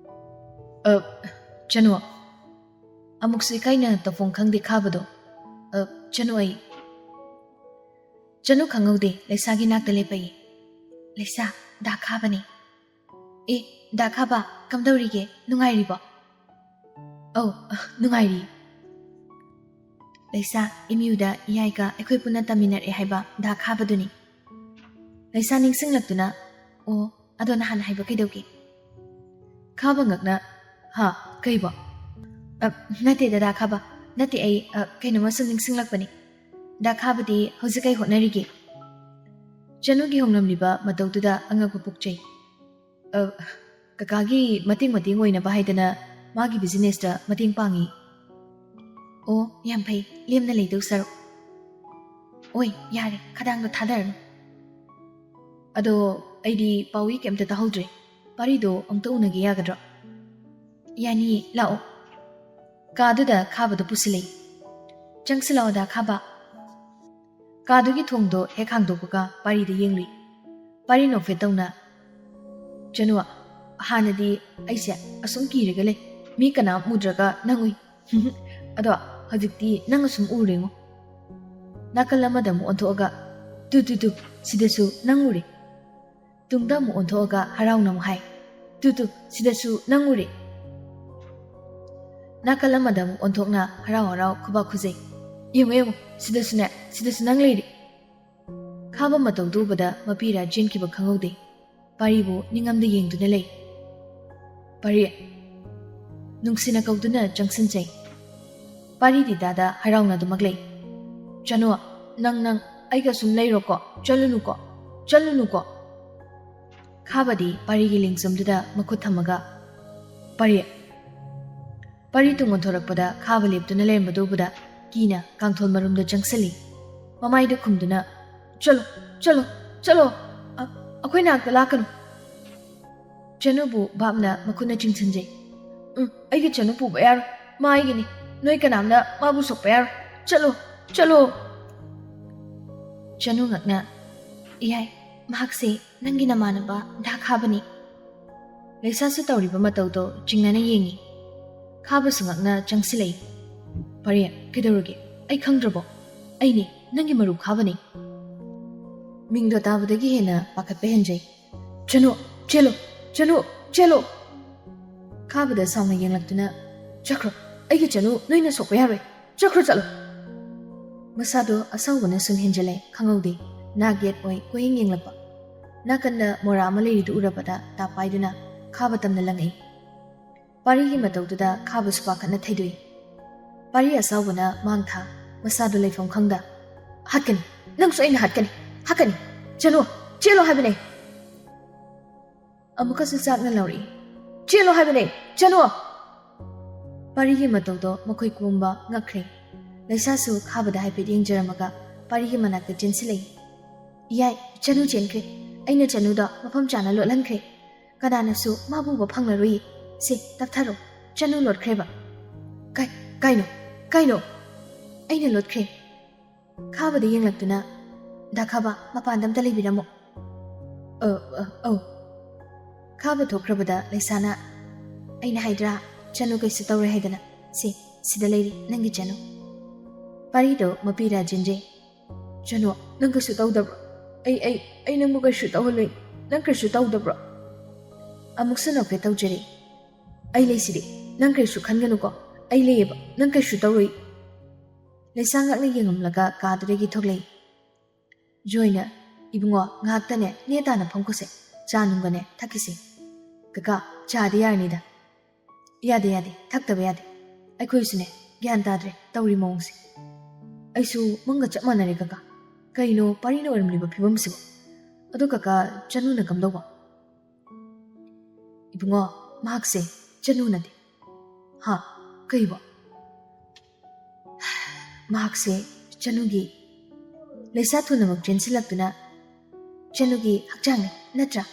"ꯑ, ꯆꯅꯨ꯫" ꯑꯃꯨꯛꯁꯨ ꯏꯀꯥꯏꯅ ꯇꯧꯐꯝ ꯈꯪꯗꯦ ꯈꯥꯕꯗꯣ꯫ "ꯑ, ꯆꯅꯨ ꯑꯩ꯫" ꯆꯅꯨ ꯈꯪꯍꯧꯗꯦ, ꯂꯩꯁꯥꯒꯤ ꯅꯥꯛꯇ ꯂꯦꯞꯄꯛꯏ꯫ "ꯂꯩꯁꯥ, ꯗꯥ ꯈꯥꯕꯅꯤ꯫" "ꯑꯦ, ꯗꯥ ꯈꯥꯕ, ꯀꯝꯗꯧꯔꯤꯒꯦ? ꯅꯨꯡꯉꯥꯏꯔꯤꯕꯣ?" "ꯑꯧ, ꯑ, ꯅꯨꯡꯉꯥꯏꯔꯤ꯫" ꯂꯩꯁꯥ, ꯑꯦꯝ ꯌꯨꯗ ꯏꯌꯥꯏꯒ ꯑꯩꯈꯣꯏ ꯄꯨꯟꯅ ꯇꯝꯃꯤꯟꯅꯔꯛꯑꯦ ꯍꯥꯏꯕ ꯗꯥ ꯈꯥꯕꯗꯨꯅꯤ꯫ ꯂꯩꯁꯥ ꯅꯤꯡꯁꯤꯡꯂꯛꯇꯨꯅ, "ꯑꯣ, ꯑꯗꯣ ꯅꯍꯥꯟ ꯍꯥꯏꯕ ꯀꯩꯗꯧꯒꯦ?" ꯈꯥꯕ ꯉꯛꯅ, "ꯍꯥ, ꯀꯩꯕꯣ?" "ꯑ, ꯅꯠꯇꯦ ꯗꯥ ꯈꯥꯕ, ꯅꯠꯇꯦ, ꯑꯩ, ꯑ, ꯀꯩꯅꯣꯝꯃ ꯁꯨꯝ ꯅꯤꯡꯁꯤꯡꯂꯛꯄꯅꯤ꯫ ꯗꯥ ꯈꯥꯕꯗꯤ ꯍꯧꯖꯤꯛ ꯀꯩ ꯍꯣꯠꯅꯔꯤꯒꯦ?" ꯆꯅꯨꯒꯤ ꯍꯣꯡꯂꯝꯂꯤꯕ ꯃꯇꯧꯗꯨꯗ ꯑꯉꯛꯄ ꯄꯣꯛꯆꯩ꯫ "ꯑ, ꯀꯀꯥꯒꯤ ꯃꯇꯦꯡ ꯃꯇꯦꯡ ꯑꯣꯏꯅꯕ ꯍꯥꯏꯗꯅ ꯃꯥꯒꯤ ꯕꯤꯖꯤꯅꯦꯁꯇ ꯃꯇꯦꯡ ꯄꯥꯡꯉꯤ꯫" "ꯑꯣ, ꯌꯥꯝ ꯐꯩ, ꯂꯦꯝꯅ ꯂꯩꯗꯧ ꯁꯔꯨꯛ꯫ ꯑꯣꯏ, ꯌꯥꯔꯦ, ꯈꯗꯥꯡꯗꯣ ꯊꯥꯗꯔꯅꯨ꯫ ꯑꯗꯣ ꯑꯩꯗꯤ ꯄꯥꯎꯏ ꯀꯩꯝꯇ ꯇꯥꯍꯧꯗ꯭ꯔꯦ꯫ ꯄꯥꯔꯤꯗꯣ ꯑꯝꯇ ꯎꯅꯒꯦ ꯌꯥꯒꯗ꯭ꯔꯣ?" "ꯌꯥꯅꯤꯌꯦ, ꯂꯥꯛꯑꯣ꯫" ꯀꯥꯗꯨꯗ ꯈꯥꯕꯗꯣ ꯄꯨꯁꯤꯜꯂꯛꯏ꯫ "ꯆꯪꯁꯤꯜꯂꯛꯑꯣ, ꯗꯥ ꯈꯥꯕ꯫" ꯀꯥꯗꯨꯒꯤ ꯊꯣꯡꯗꯣ ꯍꯦꯛ ꯍꯥꯡꯗꯣꯛꯄꯒ ꯄꯥꯔꯤꯗ ꯌꯦꯡꯂꯨꯏ꯫ ꯄꯥꯔꯤ ꯅꯣꯛꯐꯦꯠ ꯇꯧꯅ, "ꯆꯅꯨ, ꯍꯥꯟꯅꯗꯤ ꯑꯩꯁꯦ ꯑꯁꯨꯝ ꯀꯤꯔꯒ ꯂꯩ, ꯃꯤ ꯀꯅꯥꯝ ꯎꯗ꯭ꯔꯒ ꯅꯪ ꯎꯏ꯫ ꯑꯗꯣ ꯍꯧꯖꯤꯛꯇꯤ ꯅꯪ ꯑꯁꯨꯝ ꯎꯔꯦꯉꯣ꯫" ꯅꯥꯀꯜ ꯑꯃꯗ ꯑꯃꯨꯛ ꯑꯣꯟꯊꯣꯛꯑꯒ, "ꯇꯨ, ꯇꯨ, ꯇꯨ, ꯁꯤꯗꯁꯨ ꯅꯪ ꯎꯔꯦ"꯫ ꯇꯨꯡꯗ ꯑꯃꯨꯛ ꯑꯣꯟꯊꯣꯛꯑꯒ ꯍꯔꯥꯎꯅ ꯑꯃꯨꯛ ꯍꯥꯏ, "ꯇꯨ, ꯇꯨ, ꯁꯤꯗꯁꯨ ꯅꯪ ꯎꯔꯦ"꯫ ꯅꯥꯀꯜ ꯑꯃꯗ ꯑꯃꯨꯛ ꯑꯣꯟꯊꯣꯛꯅ ꯍꯔꯥꯎ ꯍꯔꯥꯎ ꯈꯨꯕꯥꯛ ꯈꯨꯖꯩ꯫ "ꯌꯦꯡꯉꯨ, ꯌꯦꯡꯉꯨ, ꯁꯤꯗꯁꯨꯅꯦ, ꯁꯤꯗꯁꯨ ꯅꯪ ꯂꯩꯔꯦ"꯫ ꯈꯥꯕ ꯃꯇꯧꯗꯨ ꯎꯕꯗ ꯃꯄꯤꯔꯥ ꯆꯦꯟꯈꯤꯕ ꯈꯪꯍꯧꯗꯦ꯫ ꯄꯥꯔꯤꯕꯨ ꯅꯤꯡꯉꯝꯗ ꯌꯦꯡꯗꯨꯅ ꯂꯩ꯫ "ꯄꯥꯔꯤ!" ꯅꯨꯡꯁꯤꯅ ꯀꯧꯗꯨꯅ ꯆꯪꯁꯤꯟꯖꯩ꯫ ꯄꯥꯔꯤꯗꯤ ꯇꯥꯗ ꯍꯔꯥꯎꯅ ꯑꯗꯨꯃꯛ ꯂꯩ꯫ "ꯆꯅꯨ, ꯅꯪ, ꯅꯪ ꯑꯩꯒ ꯁꯨꯝ ꯂꯩꯔꯣꯀꯣ, ꯆꯠꯂꯨꯅꯨꯀꯣ, ꯆꯠꯂꯨꯅꯨꯀꯣ"꯫ ꯈꯥꯕꯗꯤ ꯄꯥꯔꯤꯒꯤ ꯂꯦꯡꯖꯨꯝꯗꯨꯗ ꯃꯈꯨꯠ ꯊꯝꯃꯒ, "ꯄꯥꯔꯤ!" ꯄꯥꯔꯤ ꯇꯨꯡ ꯑꯣꯟꯊꯣꯔꯛꯄꯗ ꯈꯥꯕ ꯂꯦꯞꯇꯨꯅ ꯂꯩꯔꯝꯕꯗꯨ ꯎꯕꯗ ꯀꯤꯅ ꯀꯥꯡꯊꯣꯜ ꯃꯔꯨꯝꯗ ꯆꯪꯁꯤꯜꯂꯤ꯫ ꯃꯃꯥꯏꯗ ꯈꯨꯝꯗꯨꯅ, "ꯆꯠꯂꯣ, ꯆꯠꯂꯣ, ꯆꯠꯂꯣ! ꯑ-, ꯑꯩꯈꯣꯏ ꯅꯥꯛꯇ ꯂꯥꯛꯀꯅꯨ!" ꯆꯅꯨꯕꯨ ꯚꯥꯞꯅ ꯃꯈꯨꯠꯅ ꯆꯤꯡꯁꯤꯟꯖꯩ꯫ "ꯎꯝ, ꯑꯩꯒꯤ ꯆꯅꯨ ꯄꯨꯕ ꯌꯥꯔꯣꯏ꯫ ꯃꯥ ꯑꯩꯒꯤꯅꯤ꯫ ꯅꯣꯏ ꯀꯅꯥꯝꯅ ꯃꯥꯕꯨ ꯁꯣꯛꯄ ꯌꯥꯔꯣꯏ꯫ ꯆꯠꯂꯣ, ꯆꯠꯂꯣ!" ꯆꯅꯨ ꯉꯛꯅ, "ꯏꯌꯥꯏ, ꯃꯍꯥꯛꯁꯦ ꯅꯪꯒꯤ ꯅꯃꯥꯟꯅꯕ ꯗꯥ ꯈꯥꯕꯅꯤ"꯫ ꯂꯩꯁꯥꯁꯨ ꯇꯧꯔꯤꯕ ꯃꯇꯧꯗꯣ ꯆꯤꯡꯅꯅ ꯌꯦꯡꯉꯤ꯫ ꯈꯥꯕꯁꯨ ꯉꯛꯅ ꯆꯪꯁꯤꯜꯂꯛꯏ꯫ "ꯄꯥꯔꯤ, ꯀꯩꯗꯧꯔꯒꯦ? ꯑꯩ ꯈꯪꯗ꯭ꯔꯕꯣ? ꯑꯩꯅꯦ, ꯅꯪꯒꯤ ꯃꯔꯨꯞ ꯈꯥꯕꯅꯦ"꯫ ꯃꯤꯡꯗꯣ ꯇꯥꯕꯗꯒꯤ ꯍꯦꯟꯅ ꯄꯥꯈꯠꯄ ꯍꯦꯟꯖꯩ꯫ "ꯆꯅꯨ, ꯆꯦꯜꯂꯣ! ꯆꯅꯨ, ꯆꯦꯜꯂꯣ!" ꯈꯥꯕꯗ ꯁꯥꯎꯅ ꯌꯦꯡꯂꯛꯇꯨꯅ, "ꯆꯠꯈ꯭ꯔꯣ! ꯑꯩꯒꯤ ꯆꯅꯨ ꯅꯣꯏꯅ ꯁꯣꯛꯄ ꯌꯥꯔꯣꯏ! ꯆꯠꯈ꯭ꯔꯣ, ꯆꯠꯂꯣ!" ꯃꯁꯥꯗꯣ ꯑꯁꯥꯎꯕꯅ ꯁꯨꯝ ꯍꯦꯟꯖꯤꯜꯂꯦ, ꯈꯪꯍꯧꯗꯦ꯫ ꯅꯥꯛ ꯌꯦꯠ ꯑꯣꯏ ꯀꯣꯏꯌꯦꯡ ꯌꯦꯡꯂꯛꯄ꯫ ꯅꯥꯀꯟꯗ ꯃꯣꯔꯥ ꯑꯃ ꯂꯩꯔꯤꯗꯨ ꯎꯔꯕꯗ ꯇꯥꯞ ꯄꯥꯏꯗꯨꯅ ꯈꯥꯕ ꯇꯝꯅ ꯂꯪꯉꯛꯏ꯫ ꯄꯥꯔꯤꯒꯤ ꯃꯇꯧꯗꯨꯗ ꯈꯥꯕꯁꯨ ꯄꯥꯈꯠꯅ ꯊꯩꯗꯣꯛꯏ꯫ ꯄꯥꯔꯤ ꯑꯁꯥꯎꯕꯅ ꯃꯥꯡ ꯊꯥ, ꯃꯁꯥꯗꯣ ꯂꯩꯐꯝ ꯈꯪꯗ, "ꯍꯥꯠꯀꯅꯤ! ꯅꯪꯁꯨ ꯑꯩꯅ ꯍꯥꯠꯀꯅꯤ! ꯍꯥꯠꯀꯅꯤ! ꯆꯦꯜꯂꯣ! ꯆꯦꯜꯂꯣ ꯍꯥꯏꯕꯅꯦ!" ꯑꯃꯨꯛꯀꯁꯨ ꯆꯥꯛꯅ ꯂꯥꯎꯔꯛꯏ, "ꯆꯦꯜꯂꯣ ꯍꯥꯏꯕꯅꯦ! ꯆꯦꯜꯂꯣ!" ꯄꯥꯔꯤꯒꯤ ꯃꯇꯧꯗꯣ ꯃꯈꯣꯏ ꯄꯨꯝꯕ ꯉꯛꯈ꯭ꯔꯦ꯫ ꯂꯩꯁꯥꯁꯨ ꯈꯥꯕꯗ ꯍꯥꯏꯐꯦꯠ ꯌꯦꯡꯖꯔꯝꯃꯒ ꯄꯥꯔꯤꯒꯤ ꯃꯅꯥꯛꯇ ꯆꯦꯟꯁꯤꯜꯂꯛꯏ꯫ "ꯏꯌꯥꯏ, ꯆꯅꯨ ꯆꯦꯟꯈ꯭ꯔꯦ꯫ ꯑꯩꯅ ꯆꯅꯨꯗꯣ ꯃꯐꯝ ꯆꯥꯅ ꯂꯣꯠꯍꯟꯈ꯭ꯔꯦ꯫ ꯀꯅꯥꯅꯁꯨ ꯃꯥꯕꯨ ꯎꯕ ꯐꯪꯂꯔꯣꯏꯌꯦ꯫ ꯁꯦ, ꯇꯞꯊꯔꯣ꯫ ꯆꯅꯨ ꯂꯣꯠꯈ꯭ꯔꯦꯕ"꯫ "ꯀꯥꯏ-, ꯀꯥꯏꯅꯣ? ꯀꯥꯏꯅꯣ?" "ꯑꯩꯅ ꯂꯣꯠꯈ꯭ꯔꯦ"꯫ ꯈꯥꯕꯗ ꯌꯦꯡꯂꯛꯇꯨꯅ, "ꯗꯥ ꯈꯥꯕ, ꯃꯄꯥꯟꯗ ꯑꯝꯇ ꯂꯩꯕꯤꯔꯝꯃꯣ"꯫ "ꯑ, ꯑ, ꯑꯧ"꯫ ꯈꯥꯕ ꯊꯣꯛꯈ꯭ꯔꯕꯗ ꯂꯩꯁꯥꯅ, "ꯑꯩꯅ ꯍꯥꯏꯗ꯭ꯔꯥ, ꯆꯅꯨ ꯀꯩꯁꯨ ꯇꯧꯔꯣꯏ ꯍꯥꯏꯗꯅ꯫ ꯁꯦ, ꯁꯤꯗ ꯂꯩꯔꯤ ꯅꯪꯒꯤ ꯆꯅꯨ"꯫ ꯄꯥꯔꯤꯗꯣ ꯃꯄꯤꯔꯥ ꯆꯦꯟꯖꯩ꯫ "ꯆꯅꯨ, ꯅꯪ ꯀꯩꯁꯨ ꯇꯧꯗꯕ꯭ꯔꯣ? ꯑꯩ, ꯑꯩ, ꯑꯩ ꯅꯪꯕꯨ ꯀꯩꯁꯨ ꯇꯧꯍꯜꯂꯣꯏ꯫ ꯅꯪ ꯀꯩꯁꯨ ꯇꯧꯗꯕ꯭ꯔꯣ?" ꯑꯃꯨꯛꯁꯨ ꯅꯣꯛꯐꯦꯠ ꯇꯧꯖꯔꯦ꯫ "ꯑꯩ ꯂꯩꯁꯤꯗꯤ, ꯅꯪ ꯀꯩꯁꯨ ꯈꯟꯒꯅꯨꯀꯣ꯫ ꯑꯩ ꯂꯩꯌꯦꯕ, ꯅꯪ ꯀꯩꯁꯨ ꯇꯧꯔꯣꯏ꯫" ꯂꯩꯁꯥ ꯉꯛꯅ ꯌꯦꯡꯉꯝꯂꯒ ꯀꯥꯗꯨꯗꯒꯤ ꯊꯣꯛꯂꯛꯏ꯫ ꯖꯣꯏꯅ, "ꯏꯕꯨꯡꯉꯣ, ꯉꯥꯏꯍꯥꯛꯇꯅꯦ ꯅꯦ ꯇꯥꯅ ꯐꯝꯈꯣꯁꯦ꯫ ꯆꯥ ꯅꯨꯡꯒꯅꯦ ꯊꯛꯈꯤꯁꯦ꯫" "ꯀꯀꯥ, ꯆꯥꯗꯤ ꯌꯥꯔꯅꯤꯗ꯫" "ꯌꯥꯗꯦ, ꯌꯥꯗꯦ, ꯊꯛꯇꯕ ꯌꯥꯗꯦ꯫ ꯑꯩꯈꯣꯏꯁꯨꯅꯦ ꯒ꯭ꯌꯥꯟ ꯇꯥꯗ꯭ꯔꯦ ꯇꯧꯔꯤ ꯃꯑꯣꯡꯁꯦ꯫ ꯑꯩꯁꯨ ꯃꯪꯒ ꯆꯞ ꯃꯥꯟꯅꯔꯦ ꯀꯀꯥ꯫ ꯀꯩꯅꯣ ꯄꯥꯔꯤꯅ ꯑꯣꯏꯔꯝꯂꯤꯕ ꯐꯤꯕꯝꯁꯤꯕꯨ? ꯑꯗꯣ ꯀꯀꯥ, ꯆꯅꯨꯅ ꯀꯝꯗꯧꯕ?" "ꯏꯕꯨꯡꯉꯣ, ꯃꯍꯥꯛꯁꯦ ꯆꯅꯨ ꯅꯠꯇꯦ꯫" "ꯍꯥ? ꯀꯩꯕꯣ?" "ꯃꯍꯥꯛꯁꯦ ꯆꯅꯨꯒꯤ," ꯂꯩꯁꯥ ꯊꯨꯅꯃꯛ ꯆꯦꯟꯁꯤꯜꯂꯛꯇꯨꯅ, "ꯆꯅꯨꯒꯤ ꯍꯛꯆꯥꯡꯅꯤ, ꯅꯠꯇ꯭ꯔꯥ?"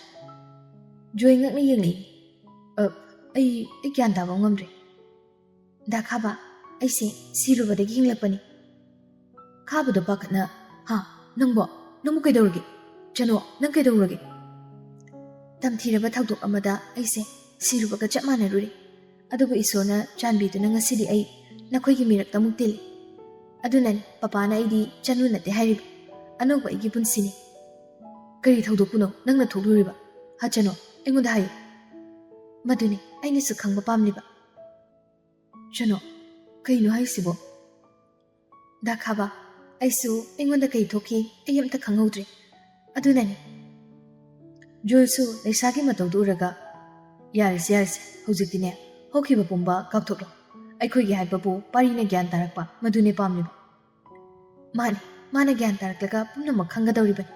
ꯖꯣꯏ ꯉꯛꯅ ꯌꯦꯡꯂꯛꯏ꯫ "ꯑ, ꯑꯩ, ꯑꯩ ꯒ꯭ꯌꯥꯟ ꯇꯥꯕ ꯉꯝꯗ꯭ꯔꯦ꯫ ꯗꯥ ꯈꯥꯕ, ꯑꯩꯁꯦ ꯁꯤꯔꯨꯕꯗꯒꯤ ꯍꯤꯡꯂꯛꯄꯅꯤ꯫" ꯈꯥꯕꯗꯣ ꯄꯥꯈꯠꯅ, "ꯍꯥ? ꯅꯪꯕꯣ? ꯅꯪꯕꯨ ꯀꯩꯗꯧꯔꯒꯦ? ꯆꯅꯨ, ꯅꯪ ꯀꯩꯗꯧꯔꯒꯦ?" "ꯇꯝꯊꯤꯔꯕ ꯊꯧꯗꯣꯛ ꯑꯃꯗ ꯑꯩꯁꯦ ꯁꯤꯔꯨꯕꯒ ꯆꯞ ꯃꯥꯟꯅꯔꯨꯔꯦ꯫ ꯑꯗꯨꯕꯨ ꯏꯁꯣꯔꯅ ꯆꯥꯟꯕꯤꯗꯨꯅ ꯉꯁꯤꯗꯤ ꯑꯩ ꯅꯈꯣꯏꯒꯤ ꯃꯤꯔꯛꯇ ꯑꯃꯨꯛ ꯇꯤꯜꯂꯤ꯫ ꯑꯗꯨꯅꯅꯤ ꯄꯄꯥꯅ ꯑꯩꯗꯤ ꯆꯅꯨ ꯅꯠꯇꯦ ꯍꯥꯏꯔꯤꯕ꯫ ꯑꯅꯧꯕ ꯑꯩꯒꯤ ꯄꯨꯟꯁꯤꯅꯤ꯫" "ꯀꯔꯤ ꯊꯧꯗꯣꯛꯄꯨꯅꯣ ꯅꯪꯅ ꯊꯣꯛꯂꯨꯔꯤꯕ? ꯍꯥ ꯆꯅꯨ, ꯑꯩꯉꯣꯟꯗ ꯍꯥꯏꯌꯨ꯫" "ꯃꯗꯨꯅꯤ ꯑꯩꯅꯁꯨ ꯈꯪꯕ ꯄꯥꯝꯂꯤꯕ꯫" "ꯆꯅꯨ, ꯀꯩꯅꯣ ꯍꯥꯏꯁꯤꯕꯣ?" "ꯗꯥ ꯈꯥꯕ, ꯑꯩꯁꯨ ꯑꯩꯉꯣꯟꯗ ꯀꯩ ꯊꯣꯛꯈꯤ ꯑꯩ ꯑꯝꯇ ꯈꯪꯍꯧꯗ꯭ꯔꯦ꯫ ꯑꯗꯨꯅꯅꯤ꯫" ꯖꯣꯏꯁꯨ ꯂꯩꯁꯥꯒꯤ ꯃꯇꯧꯗꯨ ꯎꯔꯒ, "ꯌꯥꯔꯦꯁꯦ, ꯌꯥꯔꯦꯁꯦ, ꯍꯧꯖꯤꯛꯇꯤꯅꯦ ꯍꯧꯈꯤꯕ ꯄꯨꯝꯕ ꯀꯥꯎꯊꯣꯛꯂꯣ꯫ ꯑꯩꯈꯣꯏꯒꯤ ꯍꯥꯏꯕꯕꯨ ꯄꯥꯔꯤꯅ ꯒ꯭ꯌꯥꯟ ꯇꯥꯔꯛꯄ, ꯃꯗꯨꯅꯦ ꯄꯥꯝꯂꯤꯕ꯫" "ꯃꯥꯅꯤ, ꯃꯥꯅ ꯒ꯭ꯌꯥꯟ ꯇꯥꯔꯛꯂꯒ ꯄꯨꯝꯅꯃꯛ ꯈꯪꯒꯗꯧꯔꯤꯕꯅꯤ꯫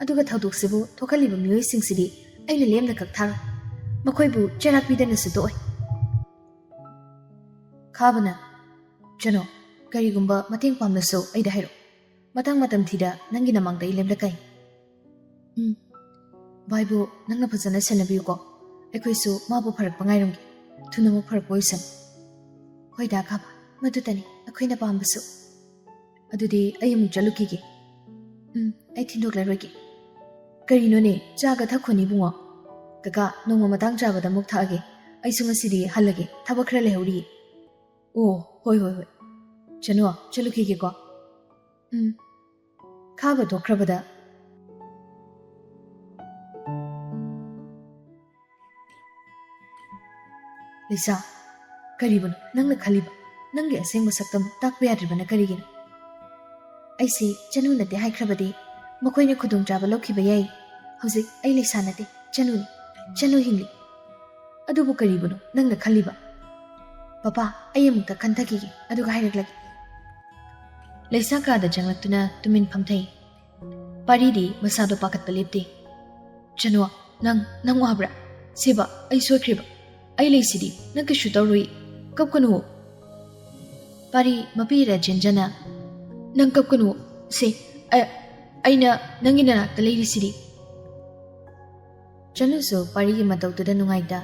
ꯑꯗꯨꯒ ꯊꯧꯗꯣꯛꯁꯤꯕꯨ ꯊꯣꯛꯍꯜꯂꯤꯕ ꯃꯤꯑꯣꯏꯁꯤꯡꯁꯤꯗꯤ ꯑꯩꯅ ꯂꯦꯝꯅ ꯀꯛꯊꯥꯔꯣꯏ꯫ ꯃꯈꯣꯏꯕꯨ ꯆꯩꯔꯥꯛ ꯄꯤꯗꯅꯁꯨ ꯇꯣꯛꯑꯣꯏ꯫" ꯈꯥꯕꯅ, "ꯆꯅꯨ, ꯀꯔꯤꯒꯨꯝꯕ ꯃꯇꯦꯡ ꯄꯥꯝꯂꯁꯨ ꯑꯩꯗ ꯍꯥꯏꯔꯛꯎ꯫ ꯃꯇꯥꯡ ꯃꯇꯝ ꯊꯤꯗ ꯅꯪꯒꯤ ꯅꯃꯥꯡꯗ ꯑꯩ ꯂꯦꯞꯂꯛꯀꯅꯤ꯫" "ꯎꯝ, ꯚꯥꯏꯕꯨ ꯅꯪꯅ ꯐꯖꯅ ꯁꯦꯟꯅꯕꯤꯌꯨꯀꯣ꯫ ꯑꯩꯈꯣꯏꯁꯨ ꯃꯥꯕꯨ ꯐꯔꯛꯄ ꯉꯥꯏꯔꯝꯒꯦ꯫ ꯊꯨꯅꯃꯛ ꯐꯔꯛꯄ ꯑꯣꯏꯁꯅꯨ꯫" "ꯍꯣꯏꯗ ꯈꯥꯕ, ꯃꯗꯨꯇꯅꯤ ꯑꯩꯈꯣꯏꯅ ꯄꯥꯝꯕꯁꯨ꯫" "ꯑꯗꯨꯗꯤ ꯑꯩ ꯑꯃꯨꯛ ꯆꯠꯂꯨꯈꯤꯒꯦ꯫" "ꯎꯝ, ꯑꯩ ꯊꯤꯟꯗꯣꯛꯂꯔꯣꯏꯒꯦ꯫" "ꯀꯔꯤꯅꯣꯅꯦ, ꯆꯥꯒ ꯊꯛꯈꯣꯅꯦ ꯏꯕꯨꯡꯉꯣ꯫" "ꯀꯀꯥ, ꯅꯣꯡꯃ ꯃꯇꯥꯡ ꯆꯥꯕꯗ ꯑꯃꯨꯛ ꯊꯛꯑꯒꯦ꯫ ꯑꯩꯁꯨ ꯉꯁꯤꯗꯤ ꯍꯜꯂꯒꯦ, ꯊꯕꯛ ꯈꯔ ꯂꯩꯍꯧꯔꯤꯌꯦ꯫" "ꯑꯣ, ꯍꯣꯏ, ꯍꯣꯏ, ꯍꯣꯏ꯫ ꯆꯅꯨ, ꯆꯠꯂꯨꯈꯤꯒꯦꯀꯣ꯫" "ꯎꯝ꯫" ꯈꯥꯕ ꯊꯣꯛꯈ꯭ꯔꯕꯗ, "ꯂꯤꯁꯥ, ꯀꯔꯤꯕꯨꯅꯣ ꯅꯪꯅ ꯈꯜꯂꯤꯕ? ꯅꯪꯒꯤ ꯑꯁꯦꯡꯕ ꯁꯛꯇꯝ ꯇꯥꯛꯄ ꯌꯥꯗ꯭ꯔꯤꯕꯅ ꯀꯔꯤꯒꯤꯅꯣ?" "ꯑꯩꯁꯦ ꯆꯅꯨ ꯅꯠꯇꯦ ꯍꯥꯏꯈ꯭ꯔꯕꯗꯤ ꯃꯈꯣꯏꯅ ꯈꯨꯗꯣꯡꯆꯥꯕ ꯂꯧꯈꯤꯕ ꯌꯥꯏ꯫ ꯍꯧꯖꯤꯛ ꯑꯩ ꯂꯤꯁꯥ ꯅꯠꯇꯦ, ꯆꯅꯨꯅꯤ꯫ ꯆꯅꯨ ꯍꯤꯡꯂꯤ꯫ ꯑꯗꯨꯕꯨ ꯀꯔꯤꯕꯨꯅꯣ ꯅꯪꯅ ꯈꯜꯂꯤꯕ?" "ꯄꯄꯥ, ꯑꯩ ꯑꯃꯨꯛꯇ ꯈꯟꯊꯈꯤꯒꯦ, ꯑꯗꯨꯒ ꯍꯥꯏꯔꯛꯂꯒꯦ꯫" ꯂꯩꯁꯥ ꯀꯥꯗ ꯆꯪꯂꯛꯇꯨꯅ ꯇꯨꯃꯤꯟ ꯐꯝꯊꯩ꯫ ꯄꯥꯔꯤꯗꯤ ꯃꯁꯥꯗꯣ ꯄꯥꯈꯠꯄ ꯂꯦꯞꯇꯦ꯫ "ꯆꯅꯨ, ꯅꯪ, ꯅꯪ ꯋꯥꯕ꯭ꯔꯥ? ꯁꯦꯕ, ꯑꯩ ꯁꯣꯏꯈ꯭ꯔꯦꯕ꯫ ꯑꯩ ꯂꯩꯁꯤꯗꯤ, ꯅꯪ ꯀꯩꯁꯨ ꯇꯧꯔꯣꯏ꯫ ꯀꯞꯀꯅꯨ꯫" ꯄꯥꯔꯤ ꯃꯄꯤ ꯔꯟꯖꯟꯖꯅ, "ꯅꯪ ꯀꯞꯀꯅꯨ꯫ ꯁꯦ, ꯑ-, ꯑꯩꯅ ꯅꯪꯒꯤ ꯅꯅꯥꯛꯇ ꯂꯩꯔꯤꯁꯤꯗꯤ꯫" ꯆꯅꯨꯁꯨ ꯄꯥꯔꯤꯒꯤ ꯃꯇꯧꯗꯨꯗ ꯅꯨꯡꯉꯥꯏꯇ,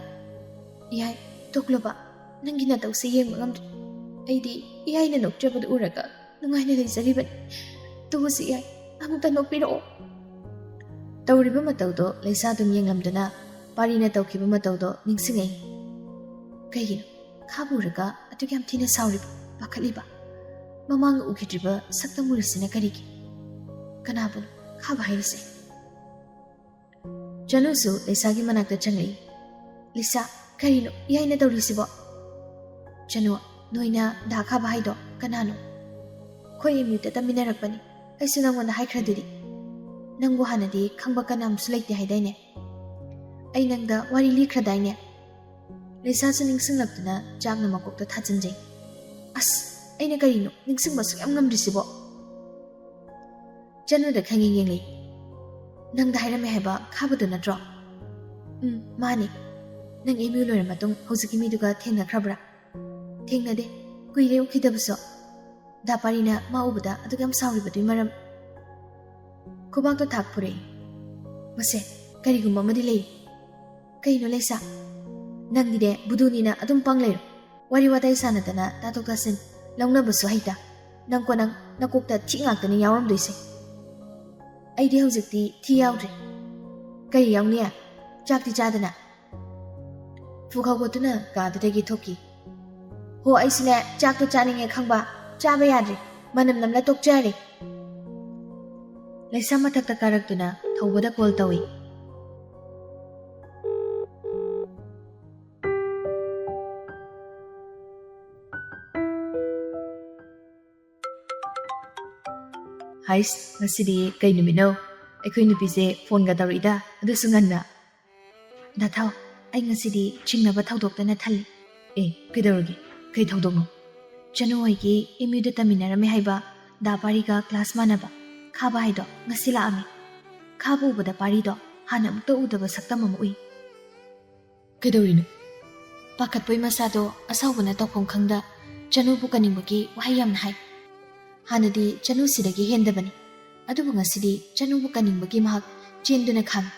"ꯏꯌꯥꯏ, ꯇꯣꯛꯂꯣꯕ, ꯅꯪꯒꯤ ꯅꯇꯧꯁꯦ ꯌꯦꯡꯕ ꯉꯝꯗ꯭ꯔꯦ꯫ ꯑꯩꯗꯤ ꯏꯌꯥꯏꯅ ꯅꯣꯛꯆꯕꯗꯨ ꯎꯔꯒ ꯅꯨꯡꯉꯥꯏꯅ ꯂꯩꯖꯔꯤꯕꯅꯤ꯫ ꯇꯣꯛꯑꯁꯤ ꯏꯌꯥꯏ, ꯑꯃꯨꯛꯇ ꯅꯣꯛꯄꯤꯔꯛꯑꯣ꯫" ꯇꯧꯔꯤꯕ ꯃꯇꯧꯗꯣ ꯂꯩꯁꯥ ꯑꯗꯨꯝ ꯌꯦꯡꯂꯝꯗꯨꯅ ꯄꯥꯔꯤꯅ ꯇꯧꯈꯤꯕ ꯃꯇꯧꯗꯣ ꯅꯤꯡꯁꯤꯡꯉꯛꯏ꯫ ꯀꯩꯒꯤꯅꯣ ꯈꯥꯕ ꯎꯔꯒ ꯑꯗꯨꯛ ꯌꯥꯝ ꯊꯤꯅ ꯁꯥꯎꯔꯤꯕ, ꯄꯥꯈꯠꯂꯤꯕ? ꯃꯃꯥꯡ ꯎꯈꯤꯗ꯭ꯔꯤꯕ ꯁꯛꯇꯝ ꯎꯔꯤꯁꯤꯅ ꯀꯔꯤꯒꯤ? ꯀꯅꯥꯕꯨꯅꯣ ꯈꯥꯕ ꯍꯥꯏꯔꯤꯁꯦ? ꯆꯅꯨꯁꯨ ꯂꯩꯁꯥꯒꯤ ꯃꯅꯥꯛꯇ ꯆꯪꯂꯛꯏ꯫ "ꯂꯤꯁꯥ, ꯀꯔꯤꯅꯣ ꯏꯌꯥꯏꯅ ꯇꯧꯔꯤꯁꯤꯕꯣ?" "ꯆꯅꯨ, ꯅꯣꯏꯅ ꯗꯥ ꯈꯥꯕ ꯍꯥꯏꯗꯣ ꯀꯅꯥꯅꯣ?" "ꯑꯩꯈꯣꯏ ꯑꯦꯝ ꯌꯨꯗ ꯇꯝꯃꯤꯟꯅꯔꯛꯄꯅꯤ꯫ ꯑꯩꯁꯨ ꯅꯪꯉꯣꯟꯗ ꯍꯥꯏꯈ꯭ꯔꯗꯨꯗꯤ꯫ ꯅꯪꯕꯨ ꯍꯥꯟꯅꯗꯤ ꯈꯪꯕ ꯀꯅꯥꯝꯁꯨ ꯂꯩꯇꯦ ꯍꯥꯏꯗꯥꯏꯅꯦ? ꯑꯩ ꯅꯪꯗ ꯋꯥꯔꯤ ꯂꯤꯈ꯭ꯔꯗꯥꯏꯅꯦ?" ꯂꯤꯁꯥꯁꯨ ꯅꯤꯡꯁꯤꯡꯂꯛꯇꯨꯅ ꯆꯥꯛꯅ ꯃꯀꯣꯛꯇ ꯊꯥꯖꯤꯟꯖꯩ꯫ "ꯑꯁ, ꯑꯩꯅ ꯀꯔꯤꯅꯣ ꯅꯤꯡꯁꯤꯡꯕ ꯁꯨꯛꯌꯥꯝ ꯉꯝꯗ꯭ꯔꯤꯁꯤꯕꯣ?" ꯆꯅꯨꯗ ꯈꯪꯌꯦꯡ ꯌꯦꯡꯂꯤ꯫ "ꯅꯪꯗ ꯍꯥꯏꯔꯝꯃꯦ ꯍꯥꯏꯕ ꯈꯥꯕꯗꯨ ꯅꯠꯇ꯭ꯔꯣ?" "ꯎꯝ, ꯃꯥꯅꯤ꯫ ꯅꯪ ꯑꯦꯝ ꯌꯨ ꯂꯣꯏꯔ ꯃꯇꯨꯡ ꯍꯧꯖꯤꯛꯀꯤ ꯃꯤꯗꯨꯒ ꯊꯦꯡꯅꯈ꯭ꯔꯕ꯭ꯔꯥ?" "ꯊꯦꯡꯅꯗꯦ꯫ ꯀꯨꯏꯔꯦ ꯎꯈꯤꯗꯕꯁꯨ꯫" "ꯗꯥ ꯄꯥꯔꯤꯅ ꯃꯥ ꯎꯕꯗ ꯑꯗꯨꯛ ꯌꯥꯝ ꯁꯥꯎꯔꯤꯕꯗꯨꯒꯤ ꯃꯔꯝ?" ꯈꯨꯕꯥꯛꯇ ꯊꯥꯛ ꯐꯨꯔꯛꯏ꯫ "ꯃꯁꯦ, ꯀꯔꯤꯒꯨꯝꯕ ꯑꯃꯗꯤ ꯂꯩ꯫" "ꯀꯩꯅꯣ ꯂꯩꯁꯥ?" "ꯅꯪꯒꯤꯗꯦ ꯕꯨꯗꯨꯅꯤꯅ ꯑꯗꯨꯝ ꯄꯪ ꯂꯩꯔꯣ꯫ ꯋꯥꯔꯤ ꯋꯥꯇꯥꯏ ꯁꯥꯟꯅꯗꯅ ꯇꯥꯊꯣꯛ ꯇꯥꯁꯤꯟ ꯂꯧꯅꯕꯁꯨ ꯍꯩꯇ꯫ ꯅꯪꯀꯣ ꯅꯪ, ꯅꯀꯣꯛꯇ ꯊꯤ ꯉꯥꯛꯇꯅꯤ ꯌꯥꯎꯔꯝꯗꯣꯏꯁꯦ꯫" "ꯑꯩꯗꯤ ꯍꯧꯖꯤꯛꯇꯤ ꯊꯤ ꯌꯥꯎꯗ꯭ꯔꯦ꯫" "ꯀꯔꯤ ꯌꯥꯎꯅꯤ? ꯆꯥꯛꯇꯤ ꯆꯥꯗꯅ?" ꯐꯨ ꯈꯥꯎꯒꯠꯇꯨꯅ ꯀꯥꯗꯨꯗꯒꯤ ꯊꯣꯛꯈꯤ꯫ "ꯍꯣ, ꯑꯩꯁꯨꯅꯦ ꯆꯥꯛꯇꯣ ꯆꯥꯅꯤꯡꯉꯦ ꯈꯪꯕ, ꯆꯥꯕ ꯌꯥꯗ꯭ꯔꯦ, ꯃꯅꯝ ꯅꯝꯂ ꯇꯣꯛꯆꯔꯦ꯫" ꯂꯩꯁꯥ ꯃꯊꯛꯇ ꯀꯥꯔꯛꯇꯨꯅ ꯊꯧꯕꯗ ꯀꯣꯜ ꯇꯧꯏ꯫ ꯍꯥꯏꯁ, ꯉꯁꯤꯗꯤ ꯀꯩ ꯅꯨꯃꯤꯠꯅꯣ? ꯑꯩꯈꯣꯏ ꯅꯨꯄꯤꯁꯦ ꯐꯣꯟꯒ ꯇꯧꯔꯛꯏꯗ, ꯑꯗꯨꯁꯨ ꯉꯟꯅ꯫ ꯗꯥ ꯊꯥꯎ, ꯑꯩ ꯉꯁꯤꯗꯤ ꯆꯤꯡꯅꯕ ꯊꯧꯗꯣꯛꯇꯅ ꯊꯜꯂꯤ꯫ ꯑꯦ, ꯀꯩꯗꯧꯔꯒꯦ? ꯀꯩ ꯊꯧꯗꯣꯛꯅꯣ? ꯆꯅꯨ ꯍꯣꯏꯒꯤ ꯑꯦꯝ ꯌꯨꯗ ꯇꯝꯃꯤꯟꯅꯔꯝꯃꯦ ꯍꯥꯏꯕ ꯗꯥ ꯄꯥꯔꯤꯒ ꯀ꯭ꯂꯥꯁ ꯃꯥꯟꯅꯕ ꯈꯥꯕ ꯍꯥꯏꯗꯣ ꯉꯁꯤ ꯂꯥꯛꯑꯝꯃꯤ꯫ ꯈꯥꯕ ꯎꯕꯗ ꯄꯥꯔꯤꯗꯣ ꯍꯥꯟꯅ ꯑꯃꯨꯛꯇ ꯎꯗꯕ ꯁꯛꯇꯝ ꯑꯃ ꯎꯏ꯫ ꯀꯩꯗꯧꯔꯤꯅꯣ? ꯄꯥꯈꯠꯄꯩ ꯃꯁꯥꯗꯣ ꯑꯁꯥꯎꯕꯅ ꯇꯧꯐꯝ ꯈꯪꯗ ꯆꯅꯨꯕꯨ ꯀꯟꯅꯤꯡꯕꯒꯤ ꯋꯥꯍꯩ ꯌꯥꯝꯅ ꯍꯥꯏ꯫ ꯍꯥꯟꯅꯗꯤ ꯆꯅꯨ ꯁꯤꯗꯒꯤ ꯍꯦꯟꯗꯕꯅꯤ, ꯑꯗꯨꯕꯨ ꯉꯁꯤꯗꯤ ꯆꯅꯨꯕꯨ ꯀꯟꯅꯤꯡꯕꯒꯤ ꯃꯍꯥꯛ ꯆꯦꯟꯗꯨꯅ ꯈꯥꯝꯃꯤ꯫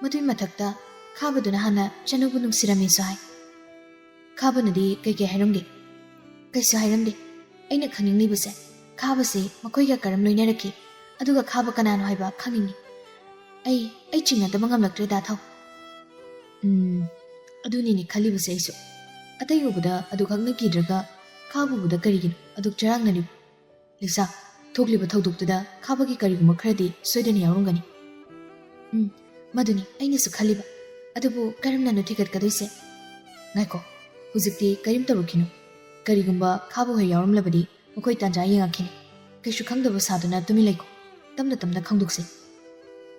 ꯃꯗꯨꯏ ꯃꯊꯛꯇ ꯈꯥꯕꯗꯨꯅ ꯍꯥꯟꯅ ꯆꯅꯨꯕꯨ ꯅꯨꯡꯁꯤꯔꯝꯃꯤꯁꯨ ꯍꯥꯏ꯫ ꯈꯥꯕꯅꯗꯤ ꯀꯩꯀꯩ ꯍꯥꯏꯔꯝꯒꯦ? ꯀꯩꯁꯨ ꯍꯥꯏꯔꯝꯗꯦ꯫ ꯑꯩꯅ ꯈꯪꯅꯤꯡꯂꯤꯕꯁꯦ, ꯈꯥꯕꯁꯤ ꯃꯈꯣꯏꯒ ꯀꯔꯝ ꯂꯣꯏꯅꯔꯛꯈꯤ? ꯑꯗꯨꯒ ꯈꯥꯕ ꯀꯅꯥꯅꯣ ꯍꯥꯏꯕ ꯈꯪꯅꯤꯡꯉꯤ꯫ ꯑꯩ, ꯑꯩ ꯆꯤꯡꯅꯗꯕ ꯉꯝꯂꯛꯇ꯭ꯔꯦ, ꯗꯥ ꯊꯥꯎ꯫ ꯎꯝ, ꯑꯗꯨꯅꯤꯅꯦ ꯈꯜꯂꯤꯕꯁꯦ ꯑꯩꯁꯨ꯫ ꯑꯇꯩ ꯎꯕꯗ ꯑꯗꯨꯈꯛꯅ ꯀꯤꯗ꯭ꯔꯒ ꯈꯥꯕ ꯎꯕꯗ ꯀꯔꯤꯒꯤꯅꯣ ꯑꯗꯨꯛ ꯆꯔꯥꯡꯅꯔꯤꯕ? ꯂꯤꯁꯥ, ꯊꯣꯛꯂꯤꯕ ꯊꯧꯗꯣꯛꯇꯨꯗ ꯈꯥꯕꯒꯤ ꯀꯔꯤꯒꯨꯝꯕ ꯈꯔꯗꯤ ꯁꯣꯏꯗꯅ ꯌꯥꯎꯔꯝꯒꯅꯤ꯫ ꯎꯝ, ꯃꯗꯨꯅꯤ ꯑꯩꯅꯁꯨ ꯈꯜꯂꯤꯕ꯫ ꯑꯗꯨꯕꯨ ꯀꯔꯝꯅꯅꯣ ꯊꯤꯒꯠꯀꯗꯣꯏꯁꯦ? ꯉꯥꯏꯈꯣ, ꯍꯧꯖꯤꯛꯇꯤ ꯀꯔꯤꯝ ꯇꯧꯔꯨꯈꯤꯅꯨ꯫ ꯀꯔꯤꯒꯨꯝꯕ ꯈꯥꯕ ꯍꯣꯏ ꯌꯥꯎꯔꯝꯂꯕꯗꯤ ꯃꯈꯣꯏ ꯇꯥꯟꯖꯥ ꯌꯦꯡꯉꯛꯈꯤꯅꯤ꯫ ꯀꯩꯁꯨ ꯈꯪꯗꯕ ꯁꯥꯗꯨꯅ ꯇꯨꯃꯤꯟ ꯂꯩꯀꯣ꯫ ꯇꯞꯅ ꯇꯞꯅ ꯈꯪꯗꯣꯛꯁꯤ꯫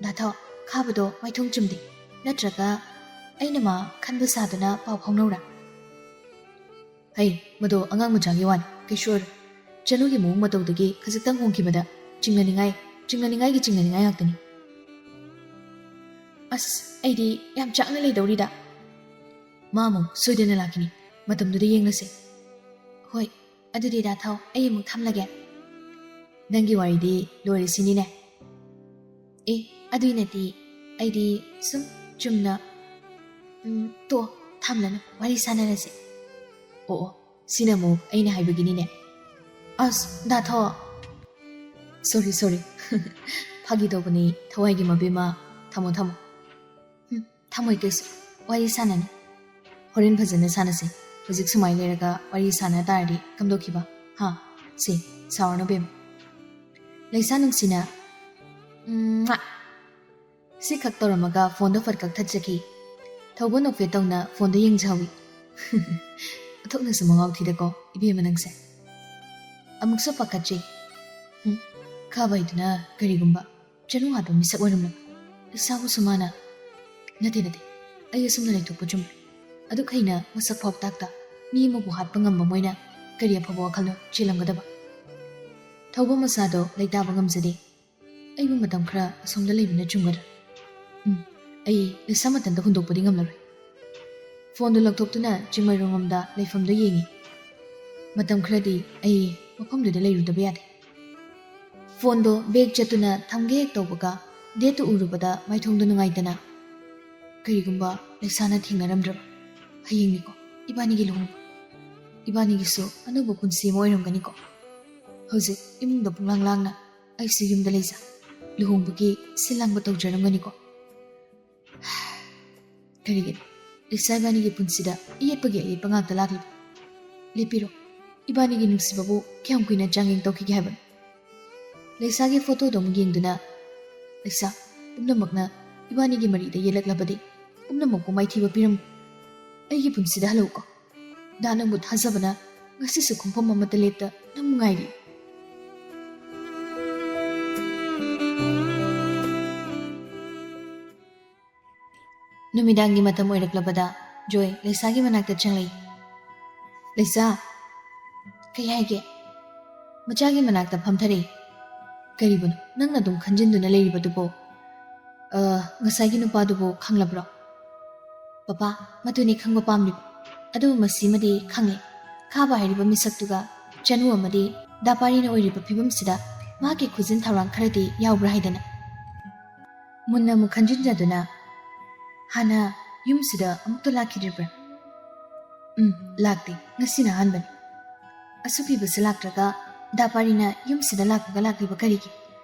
ꯗꯥ ꯊꯥꯎ, ꯈꯥꯕꯗꯣ ꯃꯥꯏꯊꯣꯡ ꯆꯨꯝꯗꯦ꯫ ꯅꯠꯇ꯭ꯔꯒ ꯑꯩꯅ ꯃꯥ ꯈꯟꯕ ꯁꯥꯗꯨꯅ ꯄꯥꯎ ꯐꯥꯎꯅꯧꯔꯥ? ꯍꯩ, ꯃꯗꯣ ꯑꯉꯥꯡ ꯃꯆꯥꯒꯤ ꯋꯥꯅꯤ, ꯀꯩꯁꯨ ꯑꯣꯏꯔꯣꯏ꯫ ꯆꯅꯨꯒꯤ ꯃꯑꯣꯡ ꯃꯇꯧꯗꯒꯤ ꯈꯖꯤꯛꯇꯪ ꯍꯣꯡꯈꯤꯕꯗ ꯆꯤꯡꯅꯅꯤꯡꯉꯥꯏ, ꯆꯤꯡꯅꯅꯤꯡꯉꯥꯏꯒꯤ ꯆꯤꯡꯅꯅꯤꯡꯉꯥꯏ ꯉꯥꯛꯇꯅꯤ꯫ ꯑꯁ, ꯑꯩꯗꯤ ꯌꯥꯝ ꯆꯥꯛꯅ ꯂꯩꯗꯧꯔꯤꯗ꯫ ꯃꯥ ꯑꯃꯨꯛ ꯁꯣꯏꯗꯅ ꯂꯥꯛꯈꯤꯅꯤ, ꯃꯇꯝꯗꯨꯗ ꯌꯦꯡꯂꯁꯦ꯫ ꯍꯣꯏ, ꯑꯗꯨꯗꯤ ꯗꯥ ꯊꯥꯎ, ꯑꯩ ꯑꯃꯨꯛ ꯊꯝꯂꯒꯦ꯫ ꯅꯪꯒꯤ ꯋꯥꯔꯤꯗꯤ ꯂꯣꯏꯔꯦ ꯁꯤꯅꯤꯅꯦ? ꯑꯦ, ꯑꯗꯨꯏ ꯅꯠꯇꯦ, ꯑꯩꯗꯤ ꯁꯨꯝ ꯆꯨꯝꯅ, ꯎꯝ, ꯇꯣ, ꯊꯝꯂꯅꯨ, ꯋꯥꯔꯤ ꯁꯥꯟꯅꯔꯁꯦ꯫ ꯑꯣ, ꯑꯣ, ꯁꯤꯅ ꯑꯃꯨꯛ ꯑꯩꯅ ꯍꯥꯏꯕꯒꯤꯅꯤꯅꯦ꯫ ꯑꯁ, ꯗꯥ ꯊꯥꯎ꯫ Sorry, sorry꯫ ꯐꯥꯒꯤ ꯇꯧꯕꯅꯤ, ꯊꯋꯥꯏꯒꯤ ꯃꯕꯦꯝꯃ, ꯊꯝꯃꯣ, ꯊꯝꯃꯣ꯫ ꯎꯝ, ꯊꯝꯃꯣꯏ ꯀꯩꯁꯨ, ꯋꯥꯔꯤ ꯁꯥꯟꯅꯅꯤ꯫ ꯍꯣꯔꯦꯟ ꯐꯖꯅ ꯁꯥꯟꯅꯁꯦ꯫ ꯍꯧꯖꯤꯛ ꯁꯨꯃꯥꯏ ꯂꯩꯔꯒ ꯋꯥꯔꯤ ꯁꯥꯟꯅ ꯇꯥꯔꯗꯤ ꯀꯝꯗꯧꯈꯤꯕ? ꯍꯥ? ꯁꯦ, ꯁꯥꯎꯔꯅꯨ ꯕꯦꯝ꯫ ꯂꯩꯁꯥ ꯅꯨꯡꯁꯤꯅ꯫ ꯎꯝ, ꯁꯤ ꯈꯛ ꯇꯧꯔꯝꯃꯒ ꯐꯣꯟꯗꯣ ꯐꯠ ꯀꯛꯊꯠꯆꯈꯤ꯫ ꯊꯧꯕ ꯅꯣꯛꯐꯦꯠ ꯇꯧꯅ ꯐꯣꯟꯗꯣ ꯌꯦꯡꯖꯍꯧꯏ꯫ ꯑꯣꯟꯊꯣꯛꯅꯁꯨ ꯃꯉꯥꯎ ꯊꯤꯗꯀꯣ, ꯏꯕꯦꯝꯃ ꯅꯪꯁꯦ꯫ ꯑꯃꯨꯛꯁꯨ ꯄꯥꯈꯠꯆꯩ꯫ ꯍꯨꯝ, ꯈꯥꯕꯩꯗꯨꯅ ꯀꯔꯤꯒꯨꯝꯕ ꯆꯅꯨ ꯍꯥꯠꯄ ꯃꯤꯁꯛ ꯑꯣꯏꯔꯝꯂꯕ? ꯏꯁꯥꯕꯨꯁꯨ ꯃꯥꯅ, ꯅꯠꯇꯦ, ꯅꯠꯇꯦ, ꯑꯩ ꯑꯁꯨꯝꯅ ꯂꯩꯊꯣꯛꯄ ꯆꯨꯝꯃꯣꯏ꯫ ꯑꯗꯨꯛ ꯍꯩꯅ ꯃꯁꯛ ꯐꯥꯎ ꯇꯥꯛꯇ ꯃꯤ ꯑꯃꯕꯨ ꯍꯥꯠꯄ ꯉꯝꯕ ꯃꯣꯏꯅ ꯀꯔꯤ ꯑꯐꯕ ꯋꯥꯈꯜꯅꯣ ꯆꯦꯜꯂꯝꯒꯗꯕ? ꯊꯧꯕ ꯃꯁꯥꯗꯣ ꯂꯩꯇꯥꯕ ꯉꯝꯖꯗꯦ꯫ ꯑꯩꯕꯨ ꯃꯇꯝ ꯈꯔ ꯑꯁꯣꯝꯗ ꯂꯩꯕꯅ ꯆꯨꯝꯒꯗ꯭ꯔꯥ? ꯎꯝ, ꯑꯩ ꯂꯩꯁꯥ ꯃꯊꯟꯇ ꯍꯨꯟꯗꯣꯛꯄꯗꯤ ꯉꯝꯂꯔꯣꯏ꯫ ꯐꯣꯟꯗꯨ ꯂꯧꯊꯣꯛꯇꯨꯅ ꯆꯤꯡꯃꯩꯔꯣꯡꯂꯣꯝꯗ ꯂꯩꯐꯝꯗꯣ ꯌꯦꯡꯉꯤ꯫ ꯃꯇꯝ ꯈꯔꯗꯤ ꯑꯩ ꯃꯐꯝꯗꯨꯗ ꯂꯩꯔꯨꯗꯕ ꯌꯥꯗꯦ꯫ ꯐꯣꯟꯗꯣ ꯕꯦꯛ ꯆꯠꯇꯨꯅ ꯊꯝꯒꯦ ꯍꯦꯛ ꯇꯧꯕꯒ ꯗꯦꯠꯇꯨ ꯎꯔꯨꯕꯗ ꯃꯥꯏꯊꯣꯡꯗꯣ ꯅꯨꯡꯉꯥꯏꯇꯅ, "ꯀꯔꯤꯒꯨꯝꯕ ꯂꯩꯁꯥꯅ ꯊꯦꯡꯅꯔꯝꯗ꯭ꯔꯕ? ꯍꯌꯦꯡꯅꯤꯀꯣ ꯏꯕꯥꯅꯤꯒꯤ ꯂꯨꯍꯣꯡꯕ꯫ ꯏꯕꯥꯅꯤꯒꯤꯁꯨ ꯑꯅꯧꯕ ꯄꯨꯟꯁꯤ ꯑꯃ ꯑꯣꯏꯔꯝꯒꯅꯤꯀꯣ꯫ ꯍꯧꯖꯤꯛ ꯏꯃꯨꯡꯗ ꯄꯨꯡꯂꯥꯡ ꯂꯥꯡꯅ ꯑꯩꯁꯨ ꯌꯨꯝꯗ ꯂꯩꯖ꯫ ꯂꯨꯍꯣꯡꯕꯒꯤ ꯁꯤꯜ ꯂꯥꯡꯕ ꯇꯧꯖꯔꯝꯒꯅꯤꯀꯣ꯫ ꯀꯔꯤꯒꯤꯅꯣ ꯂꯩꯁꯥ ꯏꯕꯥꯅꯤꯒꯤ ꯄꯨꯟꯁꯤꯗ ꯑꯌꯦꯠꯄꯒꯤ ꯑꯌꯦꯠꯄ ꯉꯥꯛꯇ ꯂꯥꯛꯂꯤꯕ? ꯂꯦꯞꯄꯤꯔꯣ, ꯏꯕꯥꯅꯤꯒꯤ ꯅꯨꯡꯁꯤꯕꯕꯨ ꯀꯌꯥꯝ ꯀꯨꯏꯅ ꯆꯥꯡꯌꯦꯡ ꯇꯧꯈꯤꯒꯦ ꯍꯥꯏꯕꯅꯣ?" ꯂꯩꯁꯥꯒꯤ ꯐꯣꯇꯣꯗꯣ ꯑꯃꯨꯛ ꯌꯦꯡꯗꯨꯅ, "ꯂꯩꯁꯥ, ꯄꯨꯝꯅꯃꯛꯅ ꯏꯕꯥꯅꯤꯒꯤ ꯃꯔꯤꯗ ꯌꯦꯜꯂꯛꯂꯕꯗꯤ ꯄꯨꯝꯅꯃꯛꯄꯨ ꯃꯥꯏꯊꯤꯕ ꯄꯤꯔꯝꯃꯨ꯫ ꯑꯩꯒꯤ ꯄꯨꯟꯁꯤꯗ ꯍꯜꯂꯛꯎꯀꯣ꯫ ꯗꯥ ꯅꯪꯕꯨ ꯊꯥꯖꯕꯅ ꯉꯁꯤꯁꯨ ꯈꯣꯡꯐꯝ ꯑꯃꯠꯇ ꯂꯦꯞꯇ ꯅꯪꯕꯨ ꯉꯥꯏꯔꯤ꯫" ꯅꯨꯃꯤꯗꯥꯡꯒꯤ ꯃꯇꯝ ꯑꯣꯏꯔꯛꯂꯕꯗ ꯖꯣꯏ ꯂꯩꯁꯥꯒꯤ ꯃꯅꯥꯛꯇ ꯆꯪꯂꯛꯏ꯫ "ꯂꯩꯁꯥ, ꯀꯩ ꯍꯥꯏꯒꯦ?" ꯃꯆꯥꯒꯤ ꯃꯅꯥꯛꯇ ꯐꯝꯊꯔꯛꯏ꯫ "ꯀꯔꯤꯕꯨꯅꯣ ꯅꯪꯅ ꯑꯗꯨꯝ ꯈꯟꯖꯤꯟꯗꯨꯅ ꯂꯩꯔꯤꯕꯗꯨꯕꯣ? ꯑ, ꯉꯁꯥꯏꯒꯤ ꯅꯨꯄꯥꯗꯨꯕꯨ ꯈꯪꯂꯕ꯭ꯔꯣ?" "ꯄꯄꯥ, ꯃꯗꯨꯅꯤ ꯈꯪꯕ ꯄꯥꯝꯂꯤꯕ꯫ ꯑꯗꯨꯕꯨ ꯃꯁꯤꯃꯗꯤ ꯈꯪꯂꯦ, ꯈꯥꯕ ꯍꯥꯏꯔꯤꯕ ꯃꯤꯁꯛꯇꯨꯒ ꯆꯅꯨ ꯑꯃꯗꯤ ꯗꯥꯄꯥꯔꯤꯅ ꯑꯣꯏꯔꯤꯕ ꯐꯤꯕꯝꯁꯤꯗ ꯃꯍꯥꯛꯀꯤ ꯈꯨꯖꯤꯟ ꯊꯧꯔꯥꯡ ꯈꯔꯗꯤ ꯌꯥꯎꯕ꯭ꯔꯥ ꯍꯥꯏꯗꯅ꯫" ꯃꯨꯟꯅ ꯑꯃꯨꯛ ꯈꯟꯖꯤꯟꯖꯗꯨꯅ, "ꯍꯥꯟꯅ ꯌꯨꯝꯁꯤꯗ ꯑꯃꯨꯛꯇ ꯂꯥꯛꯈꯤꯗ꯭ꯔꯤꯕ꯭ꯔꯥ?" "ꯎꯝ, ꯂꯥꯛꯇꯦ, ꯉꯁꯤꯅ ꯑꯍꯥꯟꯕꯅꯤ꯫" "ꯑꯁꯨꯛ ꯀꯨꯏꯕꯁꯤ ꯂꯥꯛꯇ꯭ꯔꯒ ꯗꯥꯄꯥꯔꯤꯅ ꯌꯨꯝꯁꯤꯗ ꯂꯥꯛꯄꯒ ꯂꯥꯛꯂꯤꯕ ꯀꯔꯤꯒꯤ?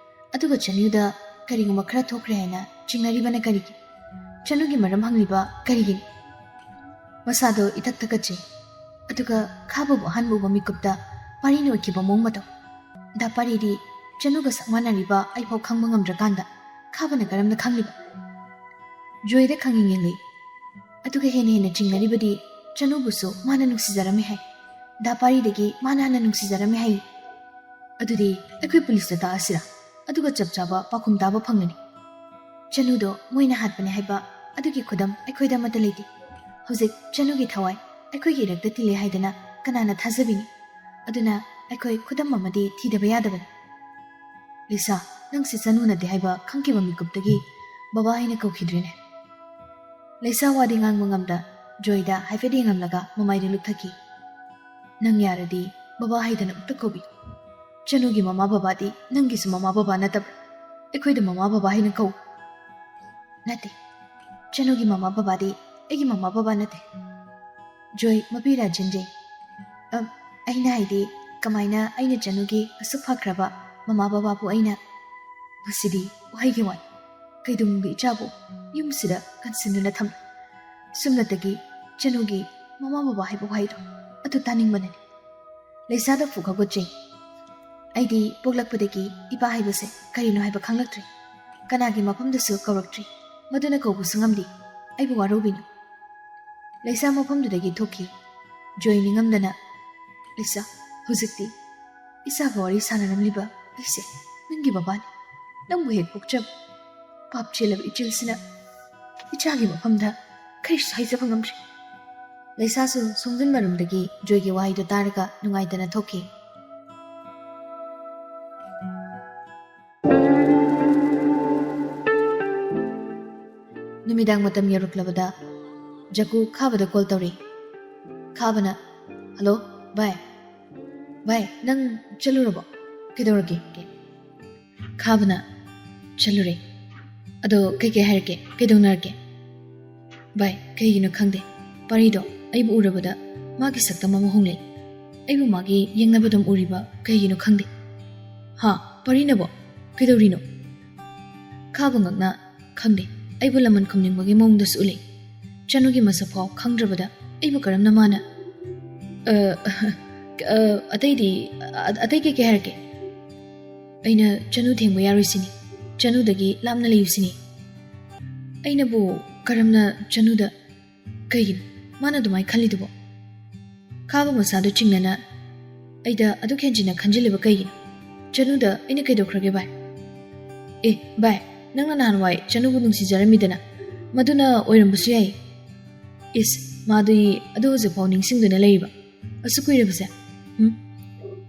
ꯑꯗꯨꯒ ꯆꯅꯨꯗ ꯀꯔꯤꯒꯨꯝꯕ ꯈꯔ ꯊꯣꯛꯈ꯭ꯔꯦ ꯍꯥꯏꯅ ꯆꯤꯡꯅꯔꯤꯕꯅ ꯀꯔꯤꯒꯤ? ꯆꯅꯨꯒꯤ ꯃꯔꯝ ꯍꯪꯂꯤꯕ ꯀꯔꯤꯒꯤꯅꯤ?" ꯃꯁꯥꯗꯣ ꯏꯊꯛ ꯊꯛꯀꯠꯆꯩ꯫ ꯑꯗꯨꯒ ꯈꯥꯕꯕꯨ ꯑꯍꯥꯟꯕ ꯎꯕ ꯃꯤꯀꯨꯞꯇ ꯄꯥꯔꯤꯅ ꯎꯠꯈꯤꯕ ꯃꯑꯣꯡ ꯃꯇꯧ꯫ ꯗꯥꯄꯥꯔꯤꯗꯤ ꯆꯅꯨꯒ ꯁꯛ ꯃꯥꯟꯅꯔꯤꯕ ꯑꯩꯐꯥꯎ ꯈꯪꯕ ꯉꯝꯗ꯭ꯔꯀꯥꯟꯗ ꯈꯥꯕꯅ ꯀꯔꯝꯅ ꯈꯪꯂꯤꯕ? ꯖꯣꯏꯗ ꯈꯪꯅꯤꯡ ꯌꯦꯡꯂꯤ꯫ ꯑꯗꯨꯒ ꯍꯦꯟꯅ ꯍꯦꯟꯅ ꯆꯤꯡꯅꯔꯤꯕꯗꯤ ꯆꯅꯨꯕꯨꯁꯨ ꯃꯥꯅ ꯅꯨꯡꯁꯤꯖꯔꯝꯃꯤ ꯍꯥꯏ꯫ ꯗꯥ ꯄꯥꯔꯤꯗꯒꯤ ꯃꯥꯅ ꯍꯥꯟꯅ ꯅꯨꯡꯁꯤꯖꯔꯝꯃꯤ ꯍꯥꯏ꯫ ꯑꯗꯨꯗꯤ ꯑꯩꯈꯣꯏ ꯄꯨꯂꯤꯁꯇ ꯇꯥꯛꯑꯁꯤꯔꯥ? ꯑꯗꯨꯒ ꯆꯞ ꯆꯥꯕ ꯄꯥꯎꯈꯨꯝ ꯇꯥꯕ ꯐꯪꯂꯅꯤ꯫ ꯆꯅꯨꯗꯣ ꯃꯣꯏꯅ ꯍꯥꯠꯄꯅꯦ ꯍꯥꯏꯕ ꯑꯗꯨꯒꯤ ꯈꯨꯗꯝ ꯑꯩꯈꯣꯏꯗ ꯑꯃꯠꯇ ꯂꯩꯇꯦ꯫ ꯍꯧꯖꯤꯛ ꯆꯅꯨꯒꯤ ꯊꯋꯥꯏ ꯑꯩꯈꯣꯏꯒꯤ ꯏꯔꯛꯇ ꯇꯤꯜꯂꯦ ꯍꯥꯏꯗꯅ ꯀꯅꯥꯅ ꯊꯥꯖꯕꯤꯅꯤ? ꯑꯗꯨꯅ ꯑꯩꯈꯣꯏ ꯈꯨꯗꯝ ꯑꯃꯗꯤ ꯊꯤꯗꯕ ꯌꯥꯗꯕꯅꯤ꯫ ꯂꯤꯁꯥ, ꯅꯪꯁꯦ ꯆꯅꯨ ꯅꯠꯇꯦ ꯍꯥꯏꯕ ꯈꯪꯈꯤꯕ ꯃꯤꯀꯨꯞꯇꯒꯤ ꯕꯕꯥ ꯍꯥꯏꯅ ꯀꯧꯈꯤꯗ꯭ꯔꯦꯅꯦ꯫ ꯂꯤꯁꯥ ꯋꯥꯗꯤ ꯉꯥꯡꯕ ꯉꯝꯗ ꯖꯣꯏꯗ ꯍꯥꯏꯐꯦꯠ ꯌꯦꯡꯂꯝꯂꯒ ꯃꯃꯥꯏꯗ ꯂꯨꯞꯊꯈꯤ꯫ ꯅꯪ ꯌꯥꯔꯗꯤ ꯕꯕꯥ ꯍꯥꯏꯗꯅ ꯑꯃꯨꯛꯇ ꯀꯧꯕꯤ꯫ ꯆꯅꯨꯒꯤ ꯃꯃꯥ ꯕꯕꯥꯗꯤ ꯅꯪꯒꯤꯁꯨ ꯃꯃꯥ ꯕꯕꯥ ꯅꯠꯇꯕ꯭ꯔꯥ? ꯑꯩꯈꯣꯏꯗ ꯃꯃꯥ ꯕꯕꯥ ꯍꯥꯏꯅ ꯀꯧ꯫ ꯅꯠꯇꯦ, ꯆꯅꯨꯒꯤ ꯃꯃꯥ ꯕꯕꯥꯗꯤ ꯑꯩꯒꯤ ꯃꯃꯥ ꯕꯕꯥ ꯅꯠꯇꯦ꯫ ꯖꯣꯏ ꯃꯄꯤ ꯔꯥꯖꯦꯟꯖꯩ꯫ ꯑꯝ, ꯑꯩꯅ ꯍꯥꯏꯗꯤ, ꯀꯃꯥꯏꯅ ꯑꯩꯅ ꯆꯅꯨꯒꯤ ꯑꯁꯨꯛ ꯐꯈ꯭ꯔꯕ ꯃꯃꯥ ꯕꯕꯥꯕꯨ ꯑꯩꯅ? ꯃꯁꯤꯗꯤ ꯋꯥꯍꯩꯒꯤ ꯋꯥꯅꯤ꯫ ꯀꯩꯗꯧꯅꯨꯡꯗ ꯏꯆꯥꯕꯨ ꯌꯨꯝꯁꯤꯗ ꯀꯟꯁꯤꯟꯗꯨꯅ ꯊꯝꯂꯤ꯫ ꯁꯨꯞꯅꯇꯒꯤ ꯆꯅꯨꯒꯤ ꯃꯃꯥ ꯕꯕꯥ ꯍꯥꯏꯕ ꯋꯥꯍꯩꯗꯣ ꯑꯗꯨ ꯇꯥꯅꯤꯡꯕꯅꯅꯤ꯫ ꯂꯩꯁꯥꯗ ꯐꯨ ꯈꯒꯣꯠꯆꯩ꯫ ꯑꯩꯗꯤ ꯄꯣꯛꯂꯛꯄꯗꯒꯤ ꯏꯄꯥ ꯍꯥꯏꯕꯁꯦ ꯀꯔꯤꯅꯣ ꯍꯥꯏꯕ ꯈꯪꯂꯛꯇ꯭ꯔꯤ꯫ ꯀꯅꯥꯒꯤ ꯃꯐꯝꯗꯁꯨ ꯀꯧꯔꯛꯇ꯭ꯔꯤ꯫ ꯃꯗꯨꯅ ꯀꯧꯕꯁꯨ ꯉꯝꯗꯦ꯫ ꯑꯩꯕꯨ ꯋꯥꯔꯧꯕꯤꯅꯨ꯫ ꯂꯩꯁꯥ ꯃꯐꯝꯗꯨꯗꯒꯤ ꯊꯣꯛꯈꯤ꯫ ꯖꯣꯏ ꯅꯤꯡꯉꯝꯗꯅ, "ꯂꯩꯁꯥ, ꯍꯧꯖꯤꯛꯇꯤ ꯏꯆꯥꯒ ꯋꯥꯔꯤ ꯁꯥꯟꯅꯔꯝꯂꯤꯕ ꯑꯩꯁꯦ ꯅꯪꯒꯤ ꯕꯕꯥꯅꯤ꯫ ꯅꯪꯕꯨ ꯍꯦꯛ ꯄꯣꯛꯆꯕ ꯄꯥꯞ ꯆꯦꯜꯂꯕ ꯏꯆꯦꯜꯁꯤꯅ ꯏꯆꯥꯒꯤ ꯃꯐꯝꯗ ꯀꯔꯤꯁꯨ ꯍꯥꯏꯖꯕ ꯉꯝꯗ꯭ꯔꯦ꯫" ꯂꯩꯁꯥꯁꯨ ꯁꯣꯡꯖꯤꯟ ꯃꯔꯨꯝꯗꯒꯤ ꯖꯣꯏꯒꯤ ꯋꯥꯍꯩꯗꯨ ꯇꯥꯔꯒ ꯅꯨꯡꯉꯥꯏꯇꯅ ꯊꯣꯛꯈꯤ꯫ ꯅꯨꯃꯤꯗꯥꯡ ꯃꯇꯝ ꯌꯧꯔꯛꯂꯕꯗ ꯖꯀꯨ ꯈꯥꯕꯗ ꯀꯣꯜ ꯇꯧꯔꯤ꯫ ꯈꯥꯕꯅ, "ꯍꯜꯂꯣ, ꯚꯥꯏ꯫ ꯚꯥꯏ, ꯅꯪ ꯆꯠꯂꯨꯔꯕꯣ? ꯀꯩꯗꯧꯔꯒꯦ?" ꯈꯥꯕꯅ, "ꯆꯠꯂꯨꯔꯦ꯫ ꯑꯗꯣ ꯀꯩꯀꯩ ꯍꯥꯏꯔꯛꯀꯦ? ꯀꯩꯗꯧꯅꯔꯛꯀꯦ?" "ꯚꯥꯏ, ꯀꯩꯒꯤꯅꯣ ꯈꯪꯗꯦ, ꯄꯥꯔꯤꯗꯣ ꯑꯩꯕꯨ ꯎꯔꯕꯗ ꯃꯥꯒꯤ ꯁꯛꯇꯝ ꯑꯃ ꯍꯣꯡꯂꯦ꯫ ꯑꯩꯕꯨ ꯃꯥꯒꯤ ꯌꯦꯡꯅꯕꯗꯨꯝ ꯎꯔꯤꯕ ꯀꯩꯒꯤꯅꯣ ꯈꯪꯗꯦ꯫" "ꯍꯥ? ꯄꯥꯔꯤꯅꯕꯣ? ꯀꯩꯗꯧꯔꯤꯅꯣ?" ꯈꯥꯕ ꯉꯛꯅ, "ꯈꯪꯗꯦ, ꯑꯩꯕꯨ ꯂꯃꯟ ꯈꯨꯝꯅꯤꯡꯕꯒꯤ ꯃꯑꯣꯡꯗꯁꯨ ꯎꯠꯂꯤ꯫ ꯆꯅꯨꯒꯤ ꯃꯁꯛ ꯐꯥꯎ ꯈꯪꯗ꯭ꯔꯕꯗ ꯑꯩꯕꯨ ꯀꯔꯝꯅ ꯃꯥꯅ?" "ꯑ, ꯑ, ꯑꯇꯩꯗꯤ, ꯑ, ꯑꯇꯩ ꯀꯩꯀꯩ ꯍꯥꯏꯔꯛꯀꯦ?" ꯑꯩꯅ ꯆꯅꯨ ꯊꯦꯡꯕ ꯌꯥꯔꯣꯏꯁꯤꯅꯤ, ꯆꯅꯨꯗꯒꯤ ꯂꯥꯞꯅ ꯂꯩꯌꯨꯁꯤꯅꯤ꯫ ꯑꯩꯅꯕꯨ ꯀꯔꯝꯅ ꯆꯅꯨꯗ? ꯀꯩꯒꯤꯅꯣ ꯃꯥꯅ ꯑꯗꯨꯃꯥꯏꯅ ꯈꯜꯂꯤꯗꯨꯕꯣ? ꯈꯥꯕ ꯃꯁꯥꯗꯨ ꯆꯤꯡꯅꯅ, ꯑꯩꯗ ꯑꯗꯨꯛ ꯍꯦꯟꯖꯤꯟꯅ ꯈꯟꯖꯤꯜꯂꯤꯕ ꯀꯩꯒꯤꯅꯣ? ꯆꯅꯨꯗ ꯑꯩꯅ ꯀꯩꯗꯧꯈ꯭ꯔꯒꯦ ꯚꯥꯏ? ꯑꯦ ꯚꯥꯏ, ꯅꯪꯅ ꯅꯍꯥꯟꯋꯥꯏ ꯆꯅꯨꯕꯨ ꯅꯨꯡꯁꯤꯖꯔꯝꯃꯤꯗꯅ, ꯃꯗꯨꯅ ꯑꯣꯏꯔꯝꯕꯁꯨ ꯌꯥꯏ꯫ ꯏꯁ, ꯃꯥꯗꯨ ꯑꯗꯨ ꯍꯧꯖꯤꯛꯐꯥꯎ ꯅꯤꯡꯁꯤꯡꯗꯨꯅ ꯂꯩꯔꯤꯕ? ꯑꯁꯨꯛ ꯀꯨꯏꯔꯕꯁꯦ? ꯎꯝ?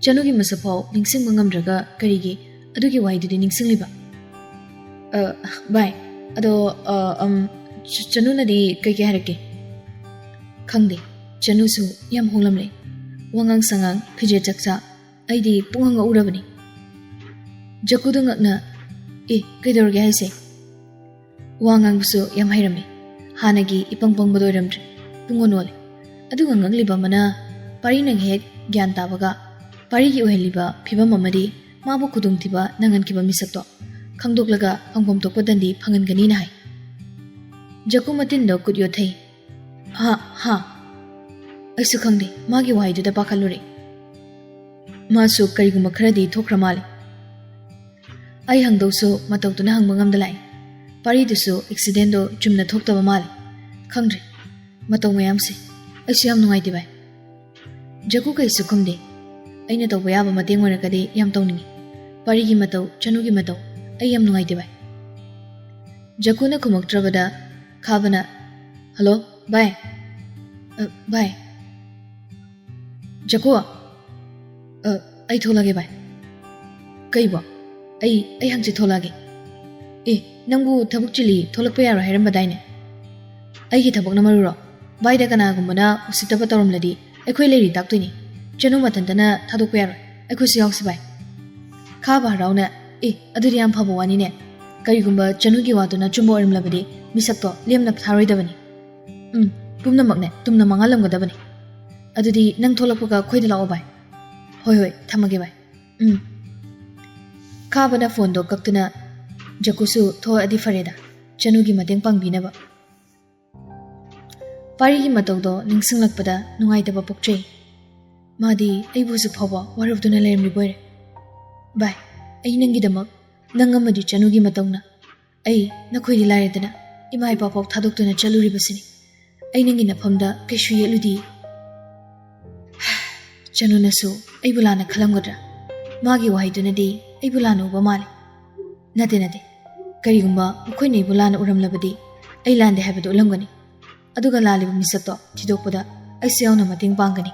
ꯆꯅꯨꯒꯤ ꯃꯁꯛꯐꯥꯎ ꯅꯤꯡꯁꯤꯡꯕ ꯉꯝꯗ꯭ꯔꯒ ꯀꯔꯤꯒꯤ ꯑꯗꯨꯒꯤ ꯋꯥꯍꯩꯗꯨꯗꯤ ꯅꯤꯡꯁꯤꯡꯂꯤꯕ? ꯑ, ꯚꯥꯏ, ꯑꯗꯣ, ꯑ, ꯑꯝ, ꯆ-, ꯆꯅꯨꯅꯗꯤ ꯀꯩꯀꯩ ꯍꯥꯏꯔꯛꯀꯦ? ꯈꯪꯗꯦ, ꯆꯅꯨꯁꯨ ꯌꯥꯝ ꯍꯣꯡꯂꯝꯂꯦ꯫ ꯋꯥꯉꯥꯡ ꯁꯉꯥꯡ, ꯐꯤꯖꯦꯠ ꯆꯛꯆꯥ, ꯑꯩꯗꯤ ꯄꯨꯡꯉꯛ ꯉꯛꯎꯔꯕꯅꯤ꯫ ꯖꯀꯨꯗ ꯉꯛꯅ, "ꯑꯦ, ꯀꯩꯗꯧꯔꯒꯦ ꯍꯥꯏꯁꯦ?" ꯋꯥ ꯉꯥꯡꯕꯁꯨ ꯌꯥꯝ ꯍꯩꯔꯝꯃꯤ꯫ ꯍꯥꯟꯅꯒꯤ ꯏꯄꯪ ꯄꯪꯕꯗꯣ ꯑꯣꯏꯔꯝꯗ꯭ꯔꯦ꯫ ꯄꯨꯡꯑꯣꯟ ꯑꯣꯜꯂꯦ꯫ ꯑꯗꯨꯒ ꯉꯛꯂꯤꯕ ꯑꯃꯅ, ꯄꯥꯔꯤꯅ ꯍꯦꯛ ꯒ꯭ꯌꯥꯟ ꯇꯥꯕꯒ ꯄꯥꯔꯤꯒꯤ ꯑꯣꯏꯍꯜꯂꯤꯕ ꯐꯤꯕꯝ ꯑꯃꯗꯤ ꯃꯥꯕꯨ ꯈꯨꯗꯣꯡꯊꯤꯕ ꯅꯪꯍꯟꯈꯤꯕ ꯃꯤꯁꯛꯇꯣ ꯈꯪꯗꯣꯛꯂꯒ ꯐꯪꯐꯝ ꯊꯣꯛꯄ ꯗꯟꯗꯤ ꯐꯪꯍꯟꯒꯅꯤꯅ ꯍꯥꯏ꯫ ꯖꯀꯨ ꯃꯇꯤꯟꯗꯣ ꯀꯨꯠ ꯌꯣꯠꯊꯩ꯫ "ꯍꯥ, ꯍꯥ? ꯑꯩꯁꯨ ꯈꯪꯗꯦ, ꯃꯥꯒꯤ ꯋꯥꯍꯩꯗꯨꯗ ꯄꯥꯈꯠꯂꯨꯔꯦ꯫ ꯃꯥꯁꯨ ꯀꯔꯤꯒꯨꯝꯕ ꯈꯔꯗꯤ ꯊꯣꯛꯈ꯭ꯔ ꯃꯥꯜꯂꯦ꯫" ꯑꯩ ꯍꯪꯗꯧꯁꯨ ꯃꯇꯧꯗꯨꯅ ꯍꯪꯕ ꯉꯝꯗ ꯂꯥꯛꯏ꯫ ꯄꯥꯔꯤꯗꯨꯁꯨ ꯑꯦꯛꯁꯤꯗꯦꯟꯗꯣ ꯆꯨꯝꯅ ꯊꯣꯛꯇꯕ ꯃꯥꯜꯂꯦ꯫ ꯈꯪꯗ꯭ꯔꯦ, ꯃꯇꯧ ꯃꯌꯥꯝꯁꯦ꯫ ꯑꯩꯁꯨ ꯌꯥꯝ ꯅꯨꯡꯉꯥꯏꯇꯦ ꯚꯥꯏ꯫ ꯖꯀꯨ ꯀꯩꯁꯨ ꯈꯨꯝꯗꯦ꯫ ꯑꯩꯅ ꯇꯧꯕ ꯌꯥꯕ ꯃꯇꯦꯡ ꯑꯣꯏꯔꯒꯗꯤ ꯌꯥꯝ ꯇꯧꯅꯤꯡꯉꯤ꯫ ꯄꯥꯔꯤꯒꯤ ꯃꯇꯧ, ꯆꯅꯨꯒꯤ ꯃꯇꯧ, ꯑꯩ ꯌꯥꯝ ꯅꯨꯡꯉꯥꯏꯇꯦ ꯚꯥꯏ꯫ ꯖꯀꯨꯅ ꯈꯨꯝꯃꯛꯇ꯭ꯔꯕꯗ ꯈꯥꯕꯅ, "ꯍꯜꯂꯣ ꯚꯥꯏ꯫ ꯑ, ꯚꯥꯏ꯫ ꯖꯀꯨ꯫ ꯑ, ꯑꯩ ꯊꯣꯛꯂꯒꯦ ꯚꯥꯏ꯫" "ꯀꯩꯕꯣ?" "ꯑꯩ, ꯑꯩ ꯍꯪꯆꯤꯠ ꯊꯣꯛꯂꯛꯑꯒꯦ꯫" "ꯑꯦ, ꯅꯪꯕꯨ ꯊꯕꯛ ꯆꯤꯜꯂꯤ, ꯊꯣꯛꯂꯛꯄ ꯌꯥꯔꯣꯏ ꯍꯥꯏꯔꯝꯕꯗꯥꯏꯅꯦ?" "ꯑꯩꯒꯤ ꯊꯕꯛꯅ ꯃꯔꯨꯔꯣ? ꯚꯥꯏꯗ ꯀꯅꯥꯒꯨꯝꯕꯅ ꯎꯁꯤꯠꯇꯕ ꯇꯧꯔꯝꯂꯗꯤ ꯑꯩꯈꯣꯏ ꯂꯩꯔꯤ ꯇꯥꯛꯇꯣꯏꯅꯤ꯫ ꯆꯅꯨ ꯃꯊꯟꯇꯅ ꯊꯥꯗꯣꯛꯄ ꯌꯥꯔꯣꯏ꯫ ꯑꯩꯈꯣꯏꯁꯨ ꯌꯥꯎꯁꯤ ꯚꯥꯏ꯫" ꯈꯥꯕ ꯍꯔꯥꯎꯅ, "ꯑꯦ, ꯑꯗꯨꯗꯤ ꯌꯥꯝ ꯐꯕ ꯋꯥꯅꯤꯅꯦ꯫ ꯀꯔꯤꯒꯨꯝꯕ ꯆꯅꯨꯒꯤ ꯋꯥꯗꯨꯅ ꯑꯆꯨꯝꯕ ꯑꯣꯏꯔꯝꯂꯕꯗꯤ ꯃꯤꯁꯛꯇꯣ ꯂꯦꯝꯅ ꯊꯥꯔꯣꯏꯗꯕꯅꯤ꯫ ꯎꯝ, ꯄꯨꯝꯅꯃꯛꯅꯦ ꯇꯨꯝꯅ ꯃꯥꯡꯍꯜꯂꯝꯒꯗꯕꯅꯤ꯫ ꯑꯗꯨꯗꯤ ꯅꯪ ꯊꯣꯛꯂꯛꯄꯒ ꯑꯩꯈꯣꯏꯗ ꯂꯥꯛꯑꯣ ꯚꯥꯏ꯫" "ꯍꯣꯏ, ꯍꯣꯏ, ꯊꯝꯃꯒꯦ ꯚꯥꯏ꯫ ꯎꯝ꯫" ꯈꯥꯕꯅ ꯐꯣꯟꯗꯣ ꯀꯛꯇꯨꯅ, "ꯖꯀꯨꯁꯨ ꯊꯣꯛꯂꯛꯑꯗꯤ ꯐꯔꯦꯗ, ꯆꯅꯨꯒꯤ ꯃꯇꯦꯡ ꯄꯥꯡꯕꯤꯅꯕ꯫" ꯄꯥꯔꯤꯒꯤ ꯃꯇꯧꯗꯣ ꯅꯤꯡꯁꯤꯡꯂꯛꯄꯗ ꯅꯨꯡꯉꯥꯏꯇꯕ ꯄꯣꯛꯆꯩ꯫ ꯃꯥꯗꯤ ꯑꯩꯕꯨ ꯍꯧꯖꯤꯛ ꯐꯥꯎꯕ ꯋꯥꯔꯧꯗꯨꯅ ꯂꯩꯔꯝꯂꯤꯕ ꯑꯣꯏꯔꯦ꯫ "ꯚꯥꯏ, ꯑꯩ ꯅꯪꯒꯤꯗꯃꯛ, ꯅꯪ ꯑꯃꯗꯤ ꯆꯅꯨꯒꯤ ꯃꯇꯧꯅ, ꯑꯩ ꯅꯈꯣꯏꯗꯤ ꯂꯥꯏꯔꯗꯅ ꯏꯃꯥ ꯏꯄꯥ ꯐꯥꯎ ꯊꯥꯗꯣꯛꯇꯨꯅ ꯆꯠꯂꯨꯔꯤꯕꯁꯤꯅꯤ꯫ ꯑꯩ ꯅꯪꯒꯤ ꯅꯐꯝꯗ ꯀꯩꯁꯨ ꯌꯦꯠꯂꯨꯗꯤ꯫ ꯆꯅꯨꯅꯁꯨ ꯑꯩꯕꯨ ꯂꯥꯟꯅ ꯈꯜꯂꯝꯒꯗ꯭ꯔꯥ? ꯃꯥꯒꯤ ꯋꯥꯍꯩꯗꯨꯅꯗꯤ ꯑꯩꯕꯨ ꯂꯥꯟꯅ ꯎꯕ ꯃꯥꯜꯂꯤ꯫ ꯅꯠꯇꯦ, ꯅꯠꯇꯦ꯫ ꯀꯔꯤꯒꯨꯝꯕ ꯃꯈꯣꯏꯅ ꯑꯩꯕꯨ ꯂꯥꯟꯅ ꯎꯔꯝꯂꯕꯗꯤ, ꯑꯩ ꯂꯥꯟꯗꯦ ꯍꯥꯏꯕꯗꯨ ꯎꯠꯂꯝꯒꯅꯤ꯫ ꯑꯗꯨꯒ ꯂꯥꯜꯂꯤꯕ ꯃꯤꯁꯛꯇꯣ ꯊꯤꯗꯣꯛꯄꯗ ꯑꯩꯁꯨ ꯌꯥꯎꯅ ꯃꯇꯦꯡ ꯄꯥꯡꯒꯅꯤ꯫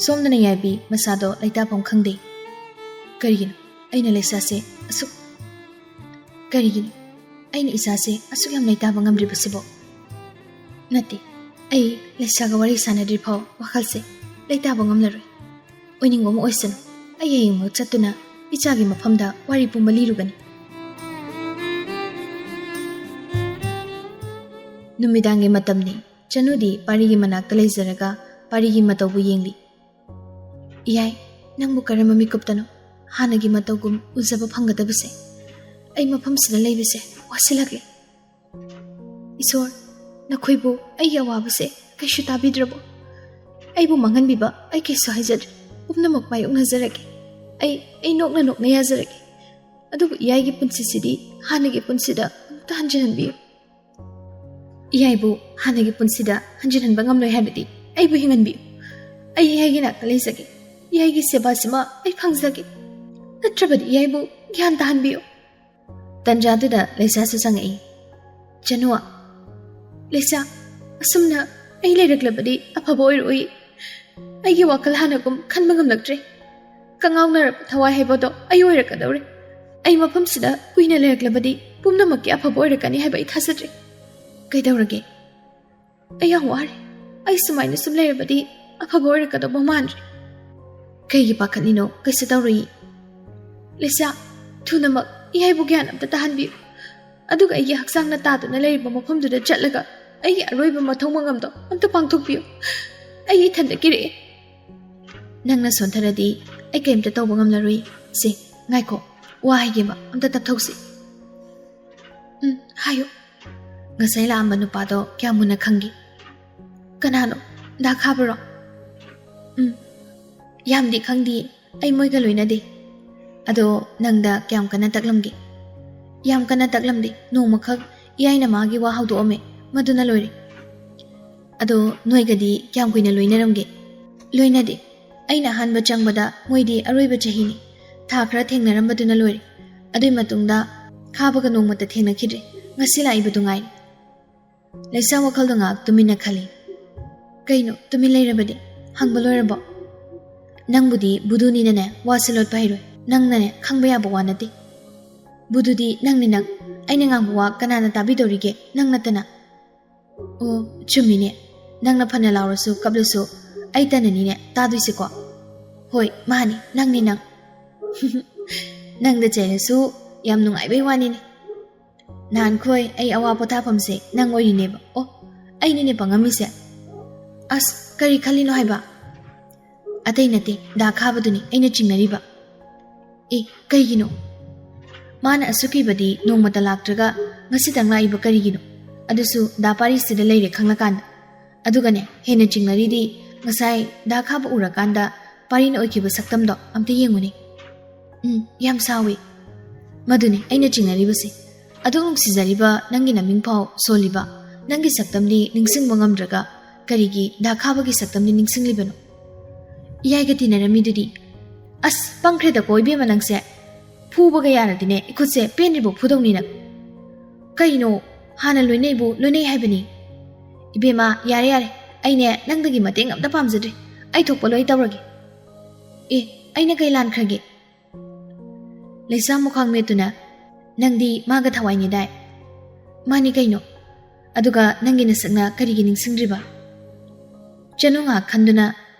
ꯁꯣꯝꯗꯅ ꯌꯥꯏꯕꯤ ꯃꯁꯥꯗꯣ ꯂꯩꯇꯥꯐꯝ ꯈꯪꯗꯦ꯫ ꯀꯔꯤꯒꯤꯅꯣ ꯑꯩꯅ ꯂꯩꯁꯥꯁꯦ ꯑꯁꯨꯛ, ꯀꯔꯤꯒꯤꯅꯣ ꯑꯩꯅ ꯏꯁꯥꯁꯦ ꯑꯁꯨꯛ ꯌꯥꯝ ꯂꯩꯇꯥꯕ ꯉꯝꯗ꯭ꯔꯤꯕꯁꯤꯕꯣ? ꯅꯠꯇꯦ, ꯑꯩ ꯂꯩꯁꯥꯒ ꯋꯥꯔꯤ ꯁꯥꯟꯅꯗ꯭ꯔꯤ ꯐꯥꯎ ꯋꯥꯈꯜꯁꯦ ꯂꯩꯇꯥꯕ ꯉꯝꯂꯔꯣꯏ꯫ ꯑꯣꯏꯅꯤꯡꯕ ꯑꯃ ꯑꯣꯏꯁꯅꯨ, ꯑꯩ ꯍꯌꯦꯡꯃꯛ ꯆꯠꯇꯨꯅ ꯏꯆꯥꯒꯤ ꯃꯐꯝꯗ ꯋꯥꯔꯤ ꯄꯨꯝꯕ ꯂꯤꯔꯨꯒꯅꯤ꯫ ꯅꯨꯃꯤꯗꯥꯡꯒꯤ ꯃꯇꯝꯅꯤ꯫ ꯆꯅꯨꯗꯤ ꯄꯥꯔꯤꯒꯤ ꯃꯅꯥꯛꯇ ꯂꯩꯖꯔꯒ ꯄꯥꯔꯤꯒꯤ ꯃꯇꯧꯕꯨ ꯌꯦꯡꯂꯤ꯫ "ꯏꯌꯥꯏ, ꯅꯪꯕꯨ ꯀꯔꯝꯕ ꯃꯤꯀꯨꯞꯇꯅꯣ? ꯍꯥꯟꯅꯒꯤ ꯃꯇꯧꯒꯨꯝ ꯎꯖꯕ ꯐꯪꯒꯗꯕꯁꯦ꯫ ꯑꯩ ꯃꯐꯝꯁꯤꯗ ꯂꯩꯕꯁꯦ ꯋꯥꯁꯤꯜꯂꯛꯂꯦ꯫ ꯏꯁꯣꯔ, ꯅꯈꯣꯏꯕꯨ ꯑꯩꯒꯤ ꯑꯋꯥꯕꯁꯦ ꯀꯩꯁꯨ ꯇꯥꯕꯤꯗ꯭ꯔꯕꯣ? ꯑꯩꯕꯨ ꯃꯥꯡꯍꯟꯕꯤꯕ ꯑꯩ ꯀꯩꯁꯨ ꯍꯥꯏꯖꯗ꯭ꯔꯦ꯫ ꯄꯨꯝꯅꯃꯛ ꯃꯥꯌꯣꯛꯅꯖꯔꯒꯦ꯫ ꯑꯩ, ꯑꯩ ꯅꯣꯛꯅ ꯅꯣꯛꯅ ꯌꯥꯖꯔꯒꯦ꯫ ꯑꯗꯨꯕꯨ ꯏꯌꯥꯏꯒꯤ ꯄꯨꯟꯁꯤꯁꯤꯗꯤ ꯍꯥꯟꯅꯒꯤ ꯄꯨꯟꯁꯤꯗ ꯑꯃꯨꯛꯇ ꯍꯟꯖꯤꯟꯍꯟꯕꯤꯌꯨ꯫ ꯏꯌꯥꯏꯕꯨ ꯍꯥꯟꯅꯒꯤ ꯄꯨꯟꯁꯤꯗ ꯍꯟꯖꯤꯟꯍꯟꯕ ꯉꯝꯂꯣꯏ ꯍꯥꯏꯕꯗꯤ ꯑꯩꯕꯨ ꯍꯤꯡꯍꯟꯕꯤꯌꯨ꯫ ꯑꯩ ꯏꯌꯥꯏꯒꯤ ꯅꯥꯛꯇ ꯂꯩꯖꯒꯦ꯫ ꯏꯌꯥꯏꯒꯤ ꯁꯦꯕꯥꯁꯤꯃ ꯑꯩ ꯐꯪꯖꯒꯦ꯫ ꯅꯠꯇ꯭ꯔꯕꯗꯤ ꯏꯌꯥꯏꯕꯨ ꯒ꯭ꯌꯥꯟ ꯇꯥꯍꯟꯕꯤꯌꯨ꯫" ꯇꯟꯖꯥꯗꯨꯗ ꯂꯩꯁꯥꯁꯨ ꯆꯪꯉꯛꯏ꯫ "ꯆꯅꯨ, ꯂꯩꯁꯥ, ꯑꯁꯨꯝꯅ ꯑꯩ ꯂꯩꯔꯛꯂꯕꯗꯤ ꯑꯐꯕ ꯑꯣꯏꯔꯣꯏ꯫ ꯑꯩꯒꯤ ꯋꯥꯈꯜ ꯍꯥꯟꯅꯒꯨꯝ ꯈꯟꯕ ꯉꯝꯂꯛꯇ꯭ꯔꯦ꯫ ꯀꯉꯥꯎꯅꯔꯕ ꯊꯋꯥꯏ ꯍꯥꯏꯕꯗꯣ ꯑꯩ ꯑꯣꯏꯔꯛꯀꯗꯧꯔꯦ꯫ ꯑꯩ ꯃꯐꯝꯁꯤꯗ ꯀꯨꯏꯅ ꯂꯩꯔꯛꯂꯕꯗꯤ ꯄꯨꯝꯅꯃꯛꯀꯤ ꯑꯐꯕ ꯑꯣꯏꯔꯛꯀꯅꯤ ꯍꯥꯏꯕ ꯑꯩ ꯊꯥꯖꯗ꯭ꯔꯦ꯫ ꯀꯩꯗꯧꯔꯒꯦ? ꯑꯩ ꯌꯥꯝ ꯋꯥꯔꯦ꯫ ꯑꯩ ꯁꯨꯃꯥꯏꯅ ꯁꯨꯝ ꯂꯩꯔꯕꯗꯤ ꯑꯐꯕ ꯑꯣꯏꯔꯛꯀꯗꯧꯕ ꯃꯥꯟꯗ꯭ꯔꯦ꯫" "ꯀꯩꯒꯤ ꯄꯥꯈꯠꯂꯤꯅꯣ? ꯀꯩꯁꯨ ꯇꯧꯔꯣꯏꯌꯦ꯫ ꯂꯩꯁꯥ, ꯊꯨꯅꯃꯛ ꯏꯌꯥꯏꯕꯨ ꯒ꯭ꯌꯥꯟ ꯑꯝꯇ ꯇꯥꯍꯟꯕꯤꯌꯨ꯫ ꯑꯗꯨꯒ ꯑꯩꯒꯤ ꯍꯛꯆꯥꯡꯅ ꯇꯥꯗꯨꯅ ꯂꯩꯔꯤꯕ ꯃꯐꯝꯗꯨꯗ ꯆꯠꯂꯒ ꯑꯩꯒꯤ ꯑꯔꯣꯏꯕ ꯃꯊꯧ ꯃꯉꯝꯗꯣ ꯑꯝꯇ ꯄꯥꯡꯊꯣꯛꯄꯤꯌꯨ꯫ ꯑꯩ ꯏꯊꯟꯗ ꯀꯤꯔꯛꯑꯦ꯫" "ꯅꯪꯅ ꯁꯣꯟꯊꯔꯗꯤ ꯑꯩ ꯀꯔꯤꯝꯇ ꯇꯧꯕ ꯉꯝꯂꯔꯣꯏ꯫ ꯁꯦ, ꯉꯥꯏꯈꯣ, ꯋꯥ ꯍꯥꯏꯒꯦꯕ, ꯑꯝꯇ ꯇꯞꯊꯧꯁꯤ꯫" "ꯎꯝ, ꯍꯥꯏꯌꯨ꯫" ꯉꯁꯥꯏ ꯂꯥꯛꯑꯝꯕ ꯅꯨꯄꯥꯗꯣ ꯀꯌꯥꯝ ꯃꯨꯟꯅ ꯈꯪꯒꯦ? ꯀꯅꯥꯅꯣ? ꯗꯥ ꯈꯥꯕꯔꯣ? ꯎꯝ, ꯌꯥꯝꯗꯤ ꯈꯪꯗꯦ꯫ ꯑꯩ ꯃꯣꯏꯒ ꯂꯣꯏꯅꯗꯦ꯫ ꯑꯗꯣ ꯅꯪꯗ ꯀꯌꯥꯝ ꯀꯟꯅ ꯇꯛꯂꯝꯒꯦ? ꯌꯥꯝ ꯀꯟꯅ ꯇꯛꯂꯝꯗꯦ꯫ ꯅꯣꯡꯃꯈꯛ ꯏꯌꯥꯏꯅ ꯃꯥꯒꯤ ꯋꯥ ꯍꯧꯗꯣꯛꯑꯝꯃꯦ, ꯃꯗꯨꯅ ꯂꯣꯏꯔꯦ꯫ ꯑꯗꯣ ꯅꯣꯏꯒꯗꯤ ꯀꯌꯥꯝ ꯀꯨꯏꯅ ꯂꯣꯏꯅꯔꯝꯒꯦ? ꯂꯣꯏꯅꯗꯦ꯫ ꯑꯩꯅ ꯑꯍꯥꯟꯕ ꯆꯪꯕꯗ ꯃꯣꯏꯗꯤ ꯑꯔꯣꯏꯕ ꯆꯍꯤꯅꯤ꯫ ꯊꯥ ꯈꯔ ꯊꯦꯡꯅꯔꯝꯕꯗꯨꯅ ꯂꯣꯏꯔꯦ꯫ ꯑꯗꯨꯏ ꯃꯇꯨꯡꯗ ꯈꯥꯕꯒ ꯅꯣꯡꯃꯇ ꯊꯦꯡꯅꯈꯤꯗ꯭ꯔꯦ꯫ ꯉꯁꯤ ꯂꯥꯛꯏꯕꯗꯨ ꯉꯥꯏꯔꯦ꯫ ꯂꯩꯁꯥ ꯋꯥꯈꯜꯗ ꯉꯥꯏꯍꯥꯛ ꯇꯨꯃꯤꯟꯅ ꯈꯜꯂꯤ꯫ ꯀꯩꯅꯣ ꯇꯨꯃꯤꯟ ꯂꯩꯔꯕꯗꯤ? ꯍꯪꯕ ꯂꯣꯏꯔꯕꯣ? ꯅꯪꯕꯨꯗꯤ ꯕꯨꯗꯨꯅꯤꯅꯅꯦ, ꯋꯥꯁꯦ ꯂꯣꯠꯄ ꯍꯩꯔꯣꯏ꯫ ꯅꯪꯅꯅꯦ ꯈꯪꯕ ꯌꯥꯕ ꯋꯥ ꯅꯠꯇꯦ꯫ ꯕꯨꯗꯨꯗꯤ ꯅꯪꯅꯤ ꯅꯪ꯫ ꯑꯩꯅ ꯉꯥꯡꯕ ꯋꯥ ꯀꯅꯥꯅ ꯇꯥꯕꯤꯗꯧꯔꯤꯒꯦ, ꯅꯪ ꯅꯠꯇꯅ? ꯑꯣ, ꯆꯨꯝꯃꯤꯅꯦ꯫ ꯅꯪꯅ ꯐꯅ ꯂꯥꯎꯔꯁꯨ ꯀꯞꯂꯁꯨ ꯑꯩ ꯇꯅꯅꯤꯅꯦ ꯇꯥꯗꯣꯏꯁꯦꯀꯣ꯫ ꯍꯣꯏ, ꯃꯥꯅꯤ, ꯅꯪꯅꯤ ꯅꯪ꯫ ꯅꯪꯗ ꯆꯩꯔꯁꯨ ꯌꯥꯝ ꯅꯨꯡꯉꯥꯏꯕꯩ ꯋꯥꯅꯤꯅꯦ꯫ ꯅꯍꯥꯟꯈꯣꯏ ꯑꯩ ꯑꯋꯥ ꯄꯣꯊꯥꯐꯝꯁꯦ ꯅꯪ ꯑꯣꯏꯔꯤꯅꯦꯕ꯫ ꯑꯣ, ꯑꯩꯅꯤꯅꯦ ꯄꯪꯉꯝꯃꯤꯁꯦ꯫ ꯑꯁ, ꯀꯔꯤ ꯈꯜꯂꯤꯅꯣ ꯍꯥꯏꯕ? ꯑꯇꯩ ꯅꯠꯇꯦ, ꯗꯥ ꯈꯥꯕꯗꯨꯅꯤ ꯑꯩꯅ ꯆꯤꯡꯅꯔꯤꯕ꯫ ꯑꯦ, ꯀꯩꯒꯤꯅꯣ? ꯃꯥꯅ ꯑꯁꯨꯛ ꯀꯤꯕꯗꯤ ꯅꯣꯡꯃꯇ ꯂꯥꯛꯇ꯭ꯔꯒ ꯉꯁꯤꯇꯪ ꯂꯥꯛꯏꯕ ꯀꯔꯤꯒꯤꯅꯣ? ꯑꯗꯨꯁꯨ ꯗꯥ ꯄꯥꯔꯤꯁꯤꯗ ꯂꯩꯔꯦ ꯈꯪꯂꯀꯥꯟꯗ꯫ ꯑꯗꯨꯒꯅꯦ, ꯍꯦꯟꯅ ꯆꯤꯡꯅꯔꯤꯗꯤ ꯉꯁꯥꯏ ꯗꯥ ꯈꯥꯕ ꯎꯔꯀꯥꯟꯗ ꯄꯥꯔꯤꯅ ꯑꯣꯏꯈꯤꯕ ꯁꯛꯇꯝꯗꯣ ꯑꯝꯇ ꯌꯦꯡꯉꯨꯅꯦ꯫ ꯎꯝ, ꯌꯥꯝ ꯁꯥꯎꯏ꯫ ꯃꯗꯨꯅꯤ ꯑꯩꯅ ꯆꯤꯡꯅꯔꯤꯕꯁꯦ꯫ ꯑꯗꯨꯛ ꯅꯨꯡꯁꯤꯖꯔꯤꯕ ꯅꯪꯒꯤ ꯅꯃꯤꯡꯐꯥꯎ ꯁꯣꯜꯂꯤꯕ ꯅꯪꯒꯤ ꯁꯛꯇꯝꯗꯤ ꯅꯤꯡꯁꯤꯡꯕ ꯉꯝꯗ꯭ꯔꯒ ꯀꯔꯤꯒꯤ ꯗꯥ ꯈꯥꯕꯒꯤ ꯁꯛꯇꯝꯗꯤ ꯅꯤꯡꯁꯤꯡꯂꯤꯕꯅꯣ? ꯏꯌꯥꯏꯒ ꯇꯤꯟꯅꯔꯝꯃꯤꯗꯨꯗꯤ꯫ ꯑꯁ, ꯄꯪꯈ꯭ꯔꯦꯗꯀꯣ ꯏꯕꯦꯝꯃ ꯅꯪꯁꯦ꯫ ꯐꯨꯕꯒ ꯌꯥꯔꯗꯤꯅꯦ, ꯏꯈꯨꯠꯁꯦ ꯄꯦꯟꯗ꯭ꯔꯤꯕꯧ ꯐꯨꯗꯧꯅꯤ ꯅꯪ꯫ ꯀꯩꯅꯣ, ꯍꯥꯟꯅ ꯂꯣꯏꯅꯩꯕꯨ ꯂꯣꯏꯅꯩ ꯍꯥꯏꯕꯅꯤ꯫ ꯏꯕꯦꯝꯃ, ꯌꯥꯔꯦ ꯌꯥꯔꯦ, ꯑꯩꯅꯦ ꯅꯪꯗꯒꯤ ꯃꯇꯦꯡ ꯑꯝꯇ ꯄꯥꯝꯖꯗ꯭ꯔꯦ꯫ ꯑꯩ ꯊꯣꯛꯄ ꯂꯣꯏ ꯇꯧꯔꯒꯦ꯫ ꯑꯦ, ꯑꯩꯅ ꯀꯩ ꯂꯥꯟꯈ꯭ꯔꯒꯦ? ꯂꯩꯁꯥ ꯃꯨꯈꯥꯡ ꯃꯦꯠꯇꯨꯅ, ꯅꯪꯗꯤ ꯃꯥꯒ ꯊꯋꯥꯏꯅꯦꯗꯥꯏ? ꯃꯥꯅꯤ ꯀꯩꯅꯣ꯫ ꯑꯗꯨꯒ ꯅꯪꯒꯤ ꯅꯁꯛꯅ ꯀꯔꯤꯒꯤ ꯅꯤꯡꯁꯤꯡꯗ꯭ꯔꯤꯕ? ꯆꯅꯨ ꯉꯥꯏꯍꯥꯛ ꯈꯟꯗꯨꯅ,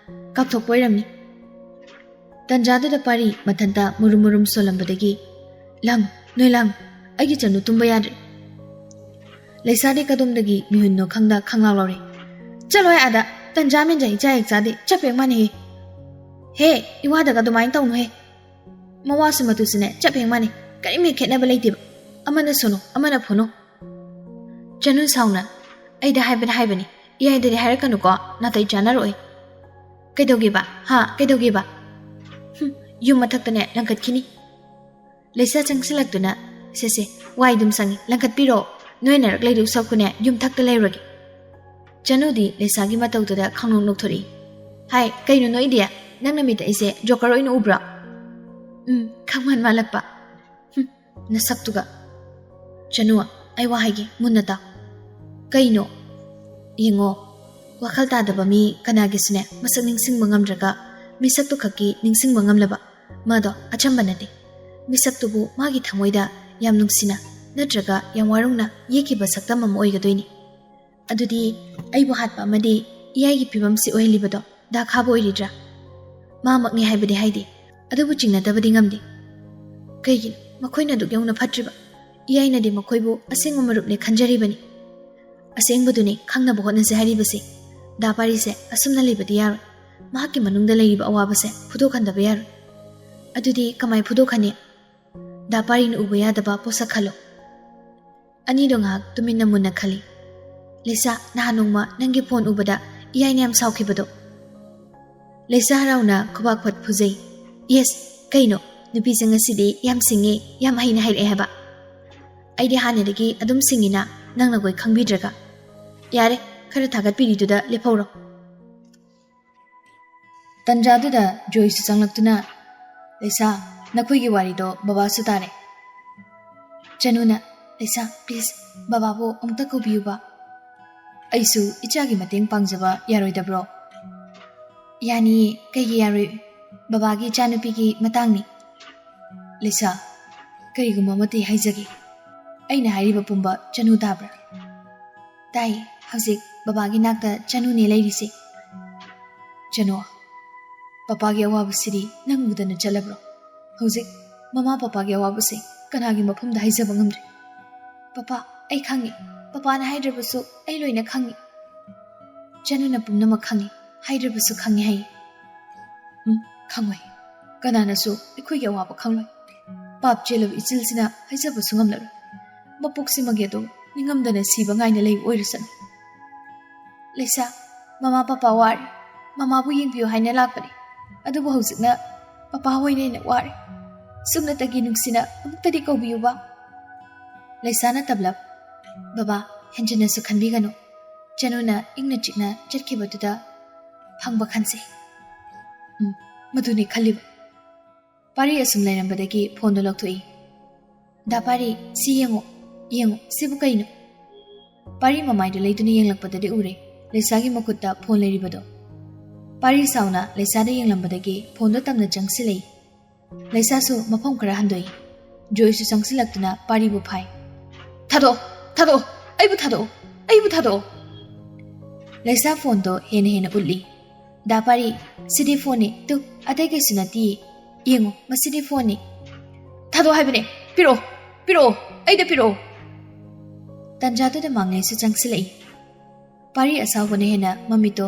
ꯀꯥꯞꯊꯣꯛꯄ ꯑꯣꯏꯔꯝꯅꯤ꯫ ꯇꯟꯖꯥꯗꯨꯗ ꯄꯥꯔꯤ ꯃꯊꯟꯇ ꯃꯨꯔꯨꯝ ꯃꯨꯔꯨꯝ ꯁꯣꯜꯂꯝꯕꯗꯒꯤ, "ꯂꯥꯡ, ꯅꯣꯏ ꯂꯥꯡ, ꯑꯩꯒꯤ ꯆꯅꯨ ꯇꯨꯝꯕ ꯌꯥꯗ꯭ꯔꯦ꯫" ꯂꯩꯁꯥꯗꯤ ꯀꯗꯣꯝꯗꯒꯤ ꯃꯤꯍꯨꯟꯅꯣ ꯈꯪꯗ ꯈꯪꯂꯥꯎ ꯂꯥꯎꯔꯦ꯫ "ꯆꯠꯂꯣꯍꯦ ꯑꯥꯗ, ꯇꯟꯖꯥ ꯃꯦꯟꯖꯥ ꯏꯆꯥ ꯍꯦꯛ ꯆꯥꯗꯦ, ꯆꯞ ꯍꯦꯛ ꯃꯥꯟꯅꯩꯍꯦ꯫ ꯍꯦ, ꯏꯋꯥꯗꯒ ꯑꯗꯨꯃꯥꯏꯅ ꯇꯧꯅꯨꯍꯦ꯫ ꯃꯋꯥꯁꯨ ꯃꯇꯨꯁꯨꯅꯦ ꯆꯞ ꯍꯦꯛ ꯃꯥꯟꯅꯩ, ꯀꯔꯤꯝ ꯍꯦꯛ ꯈꯦꯠꯅꯕ ꯂꯩꯇꯦꯕ꯫ ꯑꯃꯅ ꯁꯣꯅꯣ, ꯑꯃꯅ ꯐꯣꯅꯣ꯫" ꯆꯅꯨ ꯁꯥꯎꯅ, "ꯑꯩꯗ ꯍꯥꯏꯕꯅ ꯍꯥꯏꯕꯅꯤ, ꯏꯌꯥꯏꯗꯗꯤ ꯍꯥꯏꯔꯛꯀꯅꯨꯀꯣ, ꯅꯥꯇꯩ ꯆꯥꯅꯔꯣꯏ꯫ ꯀꯩꯗꯧꯒꯦꯕ? ꯍꯥ? ꯀꯩꯗꯧꯒꯦꯕ? ꯍꯨꯝ, ꯌꯨꯝ ꯃꯊꯛꯇꯅꯦ ꯂꯪꯈꯠꯈꯤꯅꯤ꯫ ꯂꯩꯁꯥ ꯆꯪꯁꯤꯜꯂꯛꯇꯨꯅ, "ꯁꯦ ꯁꯦ, ꯋꯥꯏ ꯑꯗꯨꯝ ꯁꯪꯉꯤ, ꯂꯪꯈꯠꯄꯤꯔꯣ꯫ ꯅꯣꯏꯅꯔꯛ ꯂꯩꯗꯧ ꯁꯔꯨꯛꯄꯨꯅꯦ, ꯌꯨꯝ ꯊꯛꯇ ꯂꯩꯔꯨꯔꯒꯦ"꯫ ꯆꯅꯨꯗꯤ ꯂꯩꯁꯥꯒꯤ ꯃꯇꯧꯗꯨꯗ ꯈꯪꯅꯣꯛ ꯅꯣꯛꯊꯣꯔꯛꯏ꯫ "ꯍꯥꯏ, ꯀꯩꯅꯣ ꯅꯣꯛꯏꯗꯤ? ꯅꯪ ꯅꯃꯤꯠꯇ ꯑꯩꯁꯦ ꯖꯣꯀꯔ ꯑꯣꯏꯅ ꯎꯕ꯭ꯔꯣ?" "ꯎꯝ, ꯈꯪꯃꯟ ꯃꯥꯜꯂꯛꯄ꯫ ꯍꯨꯝ, ꯅꯁꯛꯇꯨꯒ꯫ ꯆꯅꯨ, ꯑꯩ ꯋꯥ ꯍꯥꯏꯒꯦ, ꯃꯨꯟꯅ ꯇꯥꯎ"꯫ "ꯀꯩꯅꯣ?" "ꯌꯦꯡꯉꯣ, ꯋꯥꯈꯜ ꯇꯥꯗꯕ ꯃꯤ ꯀꯅꯥꯒꯤꯁꯨꯅꯦ ꯃꯁꯛ ꯅꯤꯡꯁꯤꯡꯕ ꯉꯝꯗ꯭ꯔꯒ ꯃꯤꯁꯛꯇꯨ ꯈꯛꯀꯤ ꯅꯤꯡꯁꯤꯡꯕ ꯉꯝꯂꯕ, ꯃꯗꯣ ꯑꯆꯝꯕ ꯅꯠꯇꯦ꯫ ꯃꯤꯁꯛꯇꯨꯕꯨ ꯃꯥꯒꯤ ꯊꯃꯣꯏꯗ ꯌꯥꯝ ꯅꯨꯡꯁꯤꯅ ꯅꯠꯇ꯭ꯔꯒ ꯌꯥꯝ ꯋꯥꯔꯧꯅ ꯌꯦꯛꯈꯤꯕ ꯁꯛꯇꯝ ꯑꯃ ꯑꯣꯏꯒꯗꯣꯏꯅꯤ꯫ ꯑꯗꯨꯗꯤ ꯑꯩꯕꯨ ꯍꯥꯠꯄ ꯑꯃꯗꯤ ꯏꯌꯥꯏꯒꯤ ꯐꯤꯕꯝꯁꯤ ꯑꯣꯏꯍꯜꯂꯤꯕꯗꯣ ꯗꯥ ꯈꯥꯕ ꯑꯣꯏꯔꯤꯗ꯭ꯔꯥ? ꯃꯥꯃꯛꯅꯤ ꯍꯥꯏꯕꯗꯤ ꯍꯥꯏꯗꯦ, ꯑꯗꯨꯕꯨ ꯆꯤꯡꯅꯗꯕꯗꯤ ꯉꯝꯗꯦ꯫ ꯀꯩꯒꯤꯅꯣ ꯃꯈꯣꯏꯅ ꯑꯗꯨꯛ ꯌꯧꯅ ꯐꯠꯇ꯭ꯔꯤꯕ? ꯏꯌꯥꯏꯅꯗꯤ ꯃꯈꯣꯏꯕꯨ ꯑꯁꯦꯡꯕ ꯃꯔꯨꯞꯅꯦ ꯈꯟꯖꯔꯤꯕꯅꯤ꯫ ꯑꯁꯦꯡꯕꯗꯨꯅꯤ ꯈꯪꯅꯕ ꯍꯣꯠꯅꯁꯦ ꯍꯥꯏꯔꯤꯕꯁꯦ꯫ ꯗꯥ ꯄꯥꯔꯤꯁꯦ ꯑꯁꯨꯝꯅ ꯂꯩꯕꯗꯤ ꯌꯥꯔꯣꯏ꯫ ꯃꯍꯥꯛꯀꯤ ꯃꯅꯨꯡꯗ ꯂꯩꯔꯤꯕ ꯑꯋꯥꯕꯁꯦ ꯐꯨꯗꯣꯛꯍꯟꯗꯕ ꯌꯥꯔꯣꯏ"꯫ "ꯑꯗꯨꯗꯤ ꯀꯃꯥꯏ ꯐꯨꯗꯣꯛꯀꯅꯤ?" "ꯗꯥ ꯄꯥꯔꯤꯅ ꯎꯕ ꯌꯥꯗꯕ ꯄꯣꯠꯁꯛ ꯈꯜꯂꯣ"꯫ ꯑꯅꯤꯗꯣ ꯉꯥꯏꯍꯥꯛ ꯇꯨꯃꯤꯟꯅ ꯃꯨꯟꯅ ꯈꯜꯂꯤ꯫ "ꯂꯤꯁꯥ, ꯅꯍꯥꯟ ꯅꯣꯡꯃ ꯅꯪꯒꯤ ꯐꯣꯟ ꯎꯕꯗ ꯏꯌꯥꯏꯅ ꯌꯥꯝ ꯁꯥꯎꯈꯤꯕꯗꯣ"꯫ ꯂꯤꯁꯥ ꯍꯔꯥꯎꯅ ꯈꯨꯕꯥꯛ ꯐꯠ ꯐꯨꯖꯩ꯫ "ꯌꯦꯁ, ꯀꯩꯅꯣ? ꯅꯨꯄꯤꯁꯦ ꯉꯁꯤꯗꯤ ꯌꯥꯝ ꯁꯤꯡꯉꯦ, ꯌꯥꯝ ꯍꯩꯅ ꯍꯥꯏꯔꯛꯑꯦ ꯍꯥꯏꯕ꯫ ꯑꯩꯗꯤ ꯍꯥꯟꯅꯗꯒꯤ ꯑꯗꯨꯝ ꯁꯤꯡꯉꯤꯅ, ꯅꯪꯅ ꯀꯣꯏ ꯈꯪꯕꯤꯗ꯭ꯔꯒ꯫ ꯌꯥꯔꯦ, ꯈꯔ ꯊꯥꯒꯠꯄꯤꯔꯤꯗꯨꯗ ꯂꯦꯞꯍꯧꯔꯣ"꯫ ꯇꯟꯖꯥꯗꯨꯗ ꯖꯣꯏꯁꯨ ꯆꯪꯂꯛꯇꯨꯅ, "ꯂꯩꯁꯥ, ꯅꯈꯣꯏꯒꯤ ꯋꯥꯔꯤꯗꯣ ꯕꯕꯥꯁꯨ ꯇꯥꯔꯦ"꯫ ꯆꯅꯨꯅ, "ꯂꯩꯁꯥ, ꯄ꯭ꯂꯤꯖ, ꯕꯕꯥꯕꯨ ꯑꯃꯨꯛꯇ ꯀꯧꯕꯤꯌꯨꯕ꯫ ꯑꯩꯁꯨ ꯏꯆꯥꯒꯤ ꯃꯇꯦꯡ ꯄꯥꯡꯖꯕ ꯌꯥꯔꯣꯏꯗꯕ꯭ꯔꯣ?" "ꯌꯥꯅꯤꯌꯦ, ꯀꯩꯒꯤ ꯌꯥꯔꯣꯏ? ꯕꯕꯥꯒꯤ ꯏꯆꯥꯅꯨꯄꯤꯒꯤ ꯃꯇꯥꯡꯅꯤ"꯫ "ꯂꯩꯁꯥ, ꯀꯔꯤꯒꯨꯝꯕ ꯑꯃꯠꯇ ꯍꯥꯏꯖꯒꯦ꯫ ꯑꯩꯅ ꯍꯥꯏꯔꯤꯕ ꯄꯨꯝꯕ ꯆꯅꯨ ꯇꯥꯕ꯭ꯔꯥ?" "ꯇꯥꯏ, ꯍꯧꯖꯤꯛ ꯕꯕꯥꯒꯤ ꯅꯥꯛꯇ ꯆꯅꯨꯅꯦ ꯂꯩꯔꯤꯁꯦ"꯫ "ꯆꯅꯨ, ꯄꯄꯥꯒꯤ ꯑꯋꯥꯕꯁꯤꯗꯤ ꯅꯪ ꯎꯗꯅ ꯆꯠꯂꯕ꯭ꯔꯣ? ꯍꯧꯖꯤꯛ ꯃꯃꯥ ꯄꯄꯥꯒꯤ ꯑꯋꯥꯕꯁꯦ ꯀꯅꯥꯒꯤ ꯃꯐꯝꯗ ꯍꯥꯏꯖꯕ ꯉꯝꯗ꯭ꯔꯦ꯫ ꯄꯄꯥ, ꯑꯩ ꯈꯪꯉꯤ꯫ ꯄꯄꯥꯅ ꯍꯥꯏꯗ꯭ꯔꯕꯁꯨ ꯑꯩ ꯂꯣꯏꯅ ꯈꯪꯉꯤ꯫ ꯆꯅꯨꯅ ꯄꯨꯝꯅꯃꯛ ꯈꯪꯉꯤ, ꯍꯥꯏꯗ꯭ꯔꯕꯁꯨ ꯈꯪꯉꯤ ꯍꯥꯏꯌꯦ"꯫ "ꯎꯝ, ꯈꯪꯉꯣꯏ꯫ ꯀꯅꯥꯅꯁꯨ ꯑꯩꯈꯣꯏꯒꯤ ꯑꯋꯥꯕ ꯈꯪꯂꯣꯏ꯫ ꯄꯥꯞ ꯆꯦꯜꯂꯕ ꯏꯆꯤꯜꯁꯤꯅ ꯍꯥꯏꯖꯕꯁꯨ ꯉꯝꯂꯔꯣꯏ꯫ ꯃꯄꯣꯛꯁꯤꯃꯒꯤ ꯑꯗꯨꯝ ꯅꯤꯡꯉꯝꯗꯅ ꯁꯤꯕ ꯉꯥꯏꯅ ꯂꯩꯕ ꯑꯣꯏꯔꯁꯅꯨ꯫ ꯂꯩꯁꯥ, ꯃꯃꯥ ꯄꯄꯥ ꯋꯥꯔꯦ, ꯃꯃꯥꯕꯨ ꯌꯦꯡꯕꯤꯌꯨ ꯍꯥꯏꯅ ꯂꯥꯛꯄꯅꯤ, ꯑꯗꯨꯕꯨ ꯍꯧꯖꯤꯛꯅ ꯄꯄꯥ ꯍꯣꯏꯅ ꯍꯦꯟꯅ ꯋꯥꯔꯦ꯫ ꯁꯨꯞꯅꯇꯒꯤ ꯅꯨꯡꯁꯤꯅ ꯑꯃꯨꯛꯇꯗꯤ ꯀꯧꯕꯤꯌꯨꯕ꯫ ꯂꯩꯁꯥꯅ ꯇꯞꯂꯞ, "ꯕꯕꯥ, ꯍꯦꯟꯖꯤꯟꯅꯁꯨ ꯈꯟꯕꯤꯒꯅꯨ꯫ ꯆꯅꯨꯅ ꯏꯪꯅ ꯆꯤꯛꯅ ꯆꯠꯈꯤꯕꯗꯨꯗ ꯐꯪꯕ ꯈꯟꯁꯦ꯫" ꯎꯝ, ꯃꯗꯨꯅꯤ ꯈꯜꯂꯤꯕ꯫ ꯄꯥꯔꯤ ꯑꯁꯨꯝ ꯂꯩꯔꯝꯕꯗꯒꯤ ꯐꯣꯟꯗꯣ ꯂꯧꯊꯣꯛꯏ꯫ "ꯗꯥ ꯄꯥꯔꯤ, ꯁꯤ ꯌꯦꯡꯉꯣ, ꯌꯦꯡꯉꯣ, ꯁꯤꯕꯨ ꯀꯩꯅꯣ?" ꯄꯥꯔꯤ ꯃꯃꯥꯏꯗꯨ ꯂꯩꯗꯨꯅ ꯌꯦꯡꯂꯛꯄꯗꯗꯤ ꯎꯔꯦ ꯂꯩꯁꯥꯒꯤ ꯃꯈꯨꯠꯇ ꯐꯣꯟ ꯂꯩꯔꯤꯕꯗꯣ꯫ ꯄꯥꯔꯤ ꯁꯥꯎꯅ ꯂꯩꯁꯥꯗ ꯌꯦꯡꯂꯝꯕꯗꯒꯤ ꯐꯣꯟꯗꯣ ꯇꯝꯅ ꯆꯪꯁꯤꯜꯂꯛꯏ꯫ ꯂꯩꯁꯥꯁꯨ ꯃꯐꯝ ꯈꯔ ꯍꯟꯗꯣꯛꯏ꯫ ꯖꯣꯏꯁꯨ ꯆꯪꯁꯤꯜꯂꯛꯇꯨꯅ ꯄꯥꯔꯤꯕꯨ ꯐꯥꯏ꯫ "ꯊꯥꯗꯣꯛꯑꯣ, ꯊꯥꯗꯣꯛꯑꯣ, ꯑꯩꯕꯨ ꯊꯥꯗꯣꯛꯑꯣ, ꯑꯩꯕꯨ ꯊꯥꯗꯣꯛꯑꯣ!" ꯂꯩꯁꯥ ꯐꯣꯟꯗꯣ ꯍꯦꯟꯅ ꯍꯦꯟꯅ ꯎꯠꯂꯤ꯫ "ꯗꯥ ꯄꯥꯔꯤ, ꯁꯤꯗꯤ ꯐꯣꯟꯅꯤ, ꯇꯨ, ꯑꯇꯩ ꯀꯩꯁꯨ ꯅꯠꯇꯤꯌꯦ꯫ ꯌꯦꯡꯉꯣ, ꯃꯁꯤꯗꯤ ꯐꯣꯟꯅꯤ꯫ ꯊꯥꯗꯣꯛꯑꯣ ꯍꯥꯏꯕꯅꯦ, ꯄꯤꯔꯛꯑꯣ, ꯄꯤꯔꯛꯑꯣ, ꯑꯩꯗ ꯄꯤꯔꯛꯑꯣ!" ꯇꯟꯖꯥꯗꯨꯗ ꯃꯥꯡꯂꯦꯁꯨ ꯆꯪꯁꯤꯜꯂꯛꯏ꯫ ꯄꯥꯔꯤ ꯑꯁꯥꯎꯕꯅ ꯍꯦꯟꯅ ꯃꯃꯤꯠꯇꯣ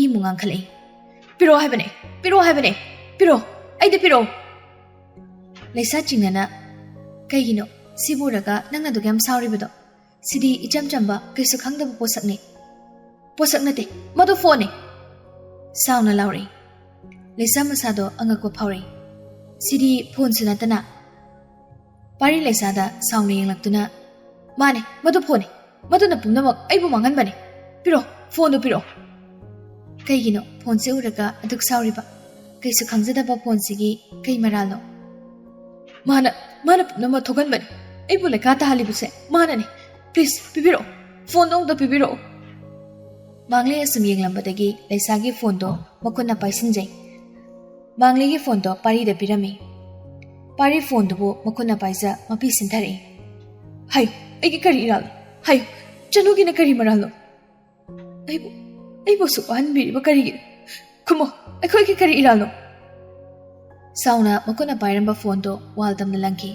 ꯏꯃꯨ ꯉꯥꯡꯈꯠꯂꯛꯏ꯫ "ꯄꯤꯔꯛꯑꯣ ꯍꯥꯏꯕꯅꯦ, ꯄꯤꯔꯛꯑꯣ ꯍꯥꯏꯕꯅꯦ, ꯄꯤꯔꯛꯑꯣ, ꯑꯩꯗ ꯄꯤꯔꯛꯑꯣ!" ꯂꯩꯁꯥ ꯆꯤꯡꯅꯅ, "ꯀꯩꯒꯤꯅꯣ? ꯁꯤꯕꯨ ꯎꯔꯒ ꯅꯪꯅ ꯑꯗꯨꯛ ꯌꯥꯝ ꯁꯥꯎꯔꯤꯕꯗꯣ? ꯁꯤꯗꯤ ꯏꯆꯝ ꯆꯝꯕ, ꯀꯩꯁꯨ ꯈꯪꯗꯕ ꯄꯣꯠꯁꯛꯅꯤ꯫" "ꯄꯣꯠꯁꯛ ꯅꯠꯇꯦ, ꯃꯗꯨ ꯐꯣꯟꯅꯤ!" ꯁꯥꯎꯅ ꯂꯥꯎꯔꯛꯏ꯫ ꯂꯩꯁꯥ ꯃꯁꯥꯗꯣ ꯑꯉꯛꯄ ꯐꯥꯎꯔꯛꯏ꯫ ꯁꯤꯗꯤ ꯐꯣꯟꯁꯨ ꯅꯠꯇꯅ꯫ ꯄꯥꯔꯤ ꯂꯩꯁꯥꯗ ꯁꯥꯎꯅ ꯌꯦꯡꯂꯛꯇꯨꯅ, "ꯃꯥꯅꯦ, ꯃꯗꯨ ꯐꯣꯟꯅꯤ꯫ ꯃꯗꯨꯅ ꯄꯨꯝꯅꯃꯛ ꯑꯩꯕꯨ ꯃꯥꯡꯍꯟꯕꯅꯤ꯫ ꯄꯤꯔꯛꯑꯣ, ꯐꯣꯟꯗꯨ ꯄꯤꯔꯛꯑꯣ!" ꯀꯩꯒꯤꯅꯣ ꯐꯣꯟꯁꯦ ꯎꯔꯒ ꯑꯗꯨꯛ ꯁꯥꯎꯔꯤꯕ? ꯀꯩꯁꯨ ꯈꯪꯖꯗꯕ ꯐꯣꯟꯁꯤꯒꯤ ꯀꯩ ꯃꯔꯥꯜꯅꯣ? "ꯃꯥꯅ, ꯃꯥꯅ ꯄꯨꯝꯅꯃꯛ ꯊꯣꯛꯍꯟꯕꯅꯤ꯫ ꯑꯩꯕꯨ ꯂꯩꯈꯥ ꯇꯥꯍꯜꯂꯤꯕꯁꯦ ꯃꯥꯅꯅꯤ꯫ Please, ꯄꯤꯕꯤꯔꯛꯑꯣ꯫ ꯐꯣꯟꯗꯣ ꯑꯃꯨꯛꯇ ꯄꯤꯕꯤꯔꯛꯑꯣ꯫" ꯃꯥꯡꯂꯦ ꯑꯁꯨꯝ ꯌꯦꯡꯂꯝꯕꯗꯒꯤ ꯂꯩꯁꯥꯒꯤ ꯐꯣꯟꯗꯣ ꯃꯈꯨꯠꯅ ꯄꯥꯏꯁꯤꯟꯖꯩ꯫ ꯃꯥꯡꯂꯦꯒꯤ ꯐꯣꯟꯗꯣ ꯄꯥꯔꯤꯗ ꯄꯤꯔꯝꯃꯤ꯫ ꯄꯥꯔꯤ ꯐꯣꯟꯗꯨꯕꯨ ꯃꯈꯨꯠꯅ ꯄꯥꯏꯖ ꯃꯄꯤ ꯁꯤꯟꯊꯔꯛꯏ꯫ "ꯍꯥꯏꯌꯨ, ꯑꯩꯒꯤ ꯀꯔꯤ ꯏꯔꯥꯜꯅꯣ? ꯍꯥꯏꯌꯨ, ꯆꯅꯨꯒꯤꯅ ꯀꯔꯤ ꯃꯔꯥꯜꯅꯣ? ꯑꯩꯕꯨ, ꯑꯩꯕꯨ ꯑꯁꯨꯛ ꯋꯥꯍꯟꯕꯤꯔꯤꯕ ꯀꯔꯤꯒꯤꯅꯣ? ꯈꯨꯝꯃꯣ, ꯑꯩꯈꯣꯏꯒꯤ ꯀꯔꯤ ꯏꯔꯥꯜꯅꯣ?" ꯁꯥꯎꯅ ꯃꯈꯨꯠꯅ ꯄꯥꯏꯔꯝꯕ ꯐꯣꯟꯗꯣ ꯋꯥꯜ ꯇꯝꯅ ꯂꯪꯈꯤ꯫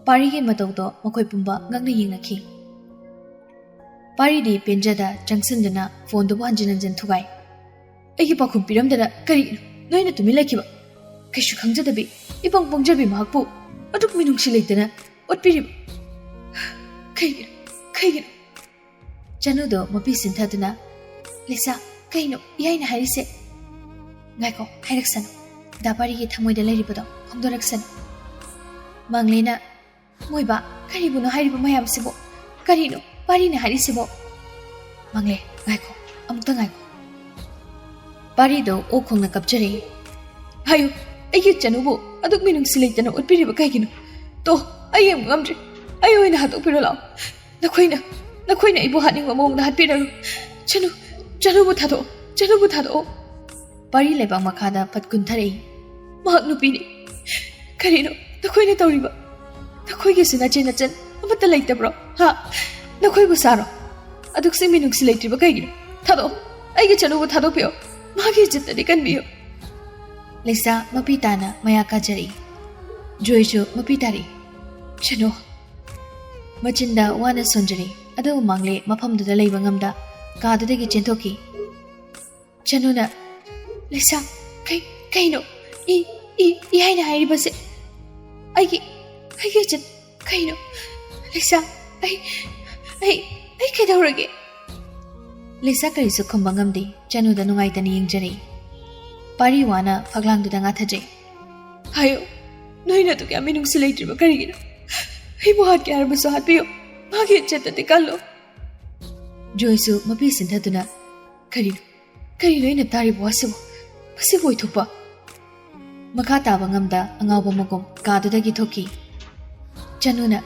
ꯄꯥꯔꯤꯒꯤ ꯃꯇꯧꯗꯣ ꯃꯈꯣꯏ ꯄꯨꯝꯕ ꯉꯛꯅ ꯌꯦꯡꯅꯈꯤ꯫ ꯄꯥꯔꯤꯗꯤ ꯄꯦꯟꯖꯗ ꯆꯪꯁꯤꯟꯗꯨꯅ ꯐꯣꯟꯗꯨꯕꯨ ꯍꯟꯖꯤꯟ ꯍꯟꯖꯤꯟ ꯊꯨꯒꯥꯏ꯫ "ꯑꯩꯒꯤ ꯄꯥꯎꯈꯨꯝ ꯄꯤꯔꯝꯗꯅ ꯀꯔꯤꯒꯤꯅꯣ ꯅꯣꯏꯅ ꯇꯨꯃꯤꯟ ꯂꯩꯈꯤꯕ? ꯀꯩꯁꯨ ꯈꯪꯖꯗꯕꯤ, ꯏꯄꯪ ꯄꯪꯖꯕꯤ ꯃꯍꯥꯛꯄꯨ ꯑꯗꯨꯛ ꯃꯤꯅꯨꯡꯁꯤ ꯂꯩꯇꯅ ꯑꯣꯠꯄꯤꯔꯤꯕ ꯀꯩꯒꯤꯅꯣ?" ꯀꯩꯒꯤꯅꯣ? ꯆꯅꯨꯗꯣ ꯃꯄꯤ ꯁꯤꯟꯊꯗꯨꯅ, "ꯂꯤꯁꯥ, ꯀꯩꯅꯣ ꯏꯌꯥꯏꯅ ꯍꯥꯏꯔꯤꯁꯦ?" "ꯉꯥꯏꯈꯣ, ꯍꯥꯏꯔꯛꯁꯅꯨ꯫ ꯗꯥ ꯄꯥꯔꯤꯒꯤ ꯊꯃꯣꯏꯗ ꯂꯩꯔꯤꯕꯗꯣ ꯐꯣꯡꯗꯣꯔꯛꯁꯅꯨ꯫" ꯃꯪꯂꯦꯅ, "ꯃꯣꯏꯕꯥ, ꯀꯔꯤꯕꯨꯅꯣ ꯍꯥꯏꯔꯤꯕ ꯃꯌꯥꯝꯁꯤꯕꯣ? ꯀꯔꯤꯅꯣ ꯄꯥꯔꯤꯅ ꯍꯥꯏꯔꯤꯁꯤꯕꯣ?" "ꯃꯪꯂꯦ, ꯉꯥꯏꯈꯣ, ꯑꯃꯨꯛꯇ ꯉꯥꯏꯈꯣ꯫" ꯄꯥꯔꯤꯗꯣ ꯑꯣꯛ ꯈꯣꯡꯅ ꯀꯞꯆꯔꯛꯏ꯫ "ꯍꯥꯏꯌꯨ, ꯑꯩꯒꯤ ꯆꯅꯨꯕꯨ ꯑꯗꯨꯛ ꯃꯤꯅꯨꯡꯁꯤ ꯂꯩꯇꯅ ꯎꯠꯄꯤꯔꯤꯕ ꯀꯩꯒꯤꯅꯣ? ꯇꯣ, ꯑꯩ ꯌꯦꯡꯕ ꯉꯝꯗ꯭ꯔꯦ꯫ ꯑꯩ ꯑꯣꯏꯅ ꯍꯥꯠꯇꯣꯛꯄꯤꯔꯣ ꯂꯥꯛꯑꯣ꯫ ꯅꯈꯣꯏꯅ, ꯅꯈꯣꯏꯅ ꯑꯩꯕꯨ ꯍꯥꯠꯅꯤꯡꯕ ꯃꯑꯣꯡꯗ ꯍꯥꯠꯄꯤꯔꯅꯨ꯫ ꯆꯅꯨ, ꯆꯅꯨꯕꯨ ꯊꯥꯗꯣꯛꯑꯣ, ꯆꯅꯨꯕꯨ ꯊꯥꯗꯣꯛꯑꯣ꯫" ꯄꯥꯔꯤ ꯂꯩꯕꯥꯛ ꯃꯈꯥꯗ ꯄꯠ ꯀꯨꯟꯊꯔꯛꯏ꯫ "ꯃꯍꯥꯛ ꯅꯨꯄꯤꯅꯤ꯫ ꯀꯔꯤꯅꯣ ꯅꯈꯣꯏꯅ ꯇꯧꯔꯤꯕ? ꯅꯈꯣꯏꯒꯤꯁꯨ ꯅꯆꯦ ꯅꯆꯟ ꯑꯃꯠꯇ ꯂꯩꯇꯕ꯭ꯔꯣ? ꯍꯥ? ꯅꯈꯣꯏꯕꯨ ꯁꯥꯔꯣ? ꯑꯗꯨꯛꯁꯤ ꯃꯤꯅꯨꯡꯁꯤ ꯂꯩꯇ꯭ꯔꯤꯕ ꯀꯩꯒꯤꯅꯣ? ꯊꯥꯗꯣꯛꯑꯣ꯫ ꯑꯩꯒꯤ ꯆꯅꯨꯕꯨ ꯊꯥꯗꯣꯛꯄꯤꯌꯣ꯫ ꯃꯥꯒꯤ ꯏꯖꯠꯇꯗꯤ ꯀꯟꯕꯤꯌꯨ꯫" ꯂꯤꯁꯥ ꯃꯄꯤ ꯇꯥꯅ ꯃꯌꯥ ꯀꯥꯖꯔꯛꯏ꯫ ꯖꯣꯏꯁꯨ ꯃꯄꯤ ꯇꯥꯔꯛꯏ꯫ "ꯆꯅꯨ꯫" ꯃꯆꯤꯟꯗ ꯋꯥꯅ ꯁꯣꯟꯖꯔꯛꯏ꯫ ꯑꯗꯨꯕꯨ ꯃꯪꯂꯦ ꯃꯐꯝꯗꯨꯗ ꯂꯩꯕ ꯉꯝꯗ ꯀꯥꯗꯨꯗꯒꯤ ꯆꯦꯟꯊꯣꯛꯈꯤ꯫ ꯆꯅꯨꯅ, "ꯂꯤꯁꯥ, ꯀꯩ, ꯀꯩꯅꯣ? ꯏ, ꯏ, ꯏ ꯍꯥꯏꯅ ꯍꯥꯏꯔꯤꯕꯁꯦ? ꯑꯩꯒꯤ, ꯑꯩꯒꯤ ꯏꯖꯠ ꯀꯩꯅꯣ? ꯂꯤꯁꯥ, ꯑꯩ, ꯑꯩ, ꯑꯩ ꯀꯩꯗꯧꯔꯒꯦ?" ꯂꯤꯁꯥ ꯀꯔꯤꯁꯨ ꯈꯨꯝꯕ ꯉꯝꯗꯦ꯫ ꯆꯅꯨꯗ ꯅꯨꯡꯉꯥꯏꯇꯅ ꯌꯦꯡꯖꯔꯛꯏ꯫ ꯄꯥꯔꯤ ꯋꯥꯅ ꯐꯛꯂꯥꯡꯗꯨꯗ ꯉꯥꯊꯖꯩ꯫ "ꯍꯥꯏꯌꯨ, ꯅꯣꯏꯅ ꯑꯗꯨꯛ ꯌꯥꯝ ꯃꯤꯅꯨꯡꯁꯤ ꯂꯩꯇ꯭ꯔꯤꯕ ꯀꯔꯤꯒꯤꯅꯣ? ꯑꯩꯕꯨ ꯍꯥꯠꯀꯦ ꯍꯥꯏꯔꯕꯁꯨ ꯍꯥꯠꯄꯤꯌꯨ꯫ ꯃꯥꯒꯤ ꯏꯖꯠꯇꯗꯤ ꯀꯜꯂꯨ꯫" ꯖꯣꯏꯁꯨ ꯃꯄꯤ ꯁꯤꯟꯊꯗꯨꯅ, "ꯀꯔꯤꯅꯣ? ꯀꯔꯤꯅꯣ ꯑꯩꯅ ꯇꯥꯔꯤꯕ ꯋꯥꯁꯤꯕꯨ? ꯃꯁꯤꯕꯨ ꯑꯣꯏꯊꯣꯛꯄ?" ꯃꯈꯥ ꯇꯥꯕ ꯉꯝꯗ ꯑꯉꯥꯎꯕ ꯃꯒꯨꯝ ꯀꯥꯗꯨꯗꯒꯤ ꯊꯣꯛꯈꯤ꯫ ꯆꯅꯨꯅ,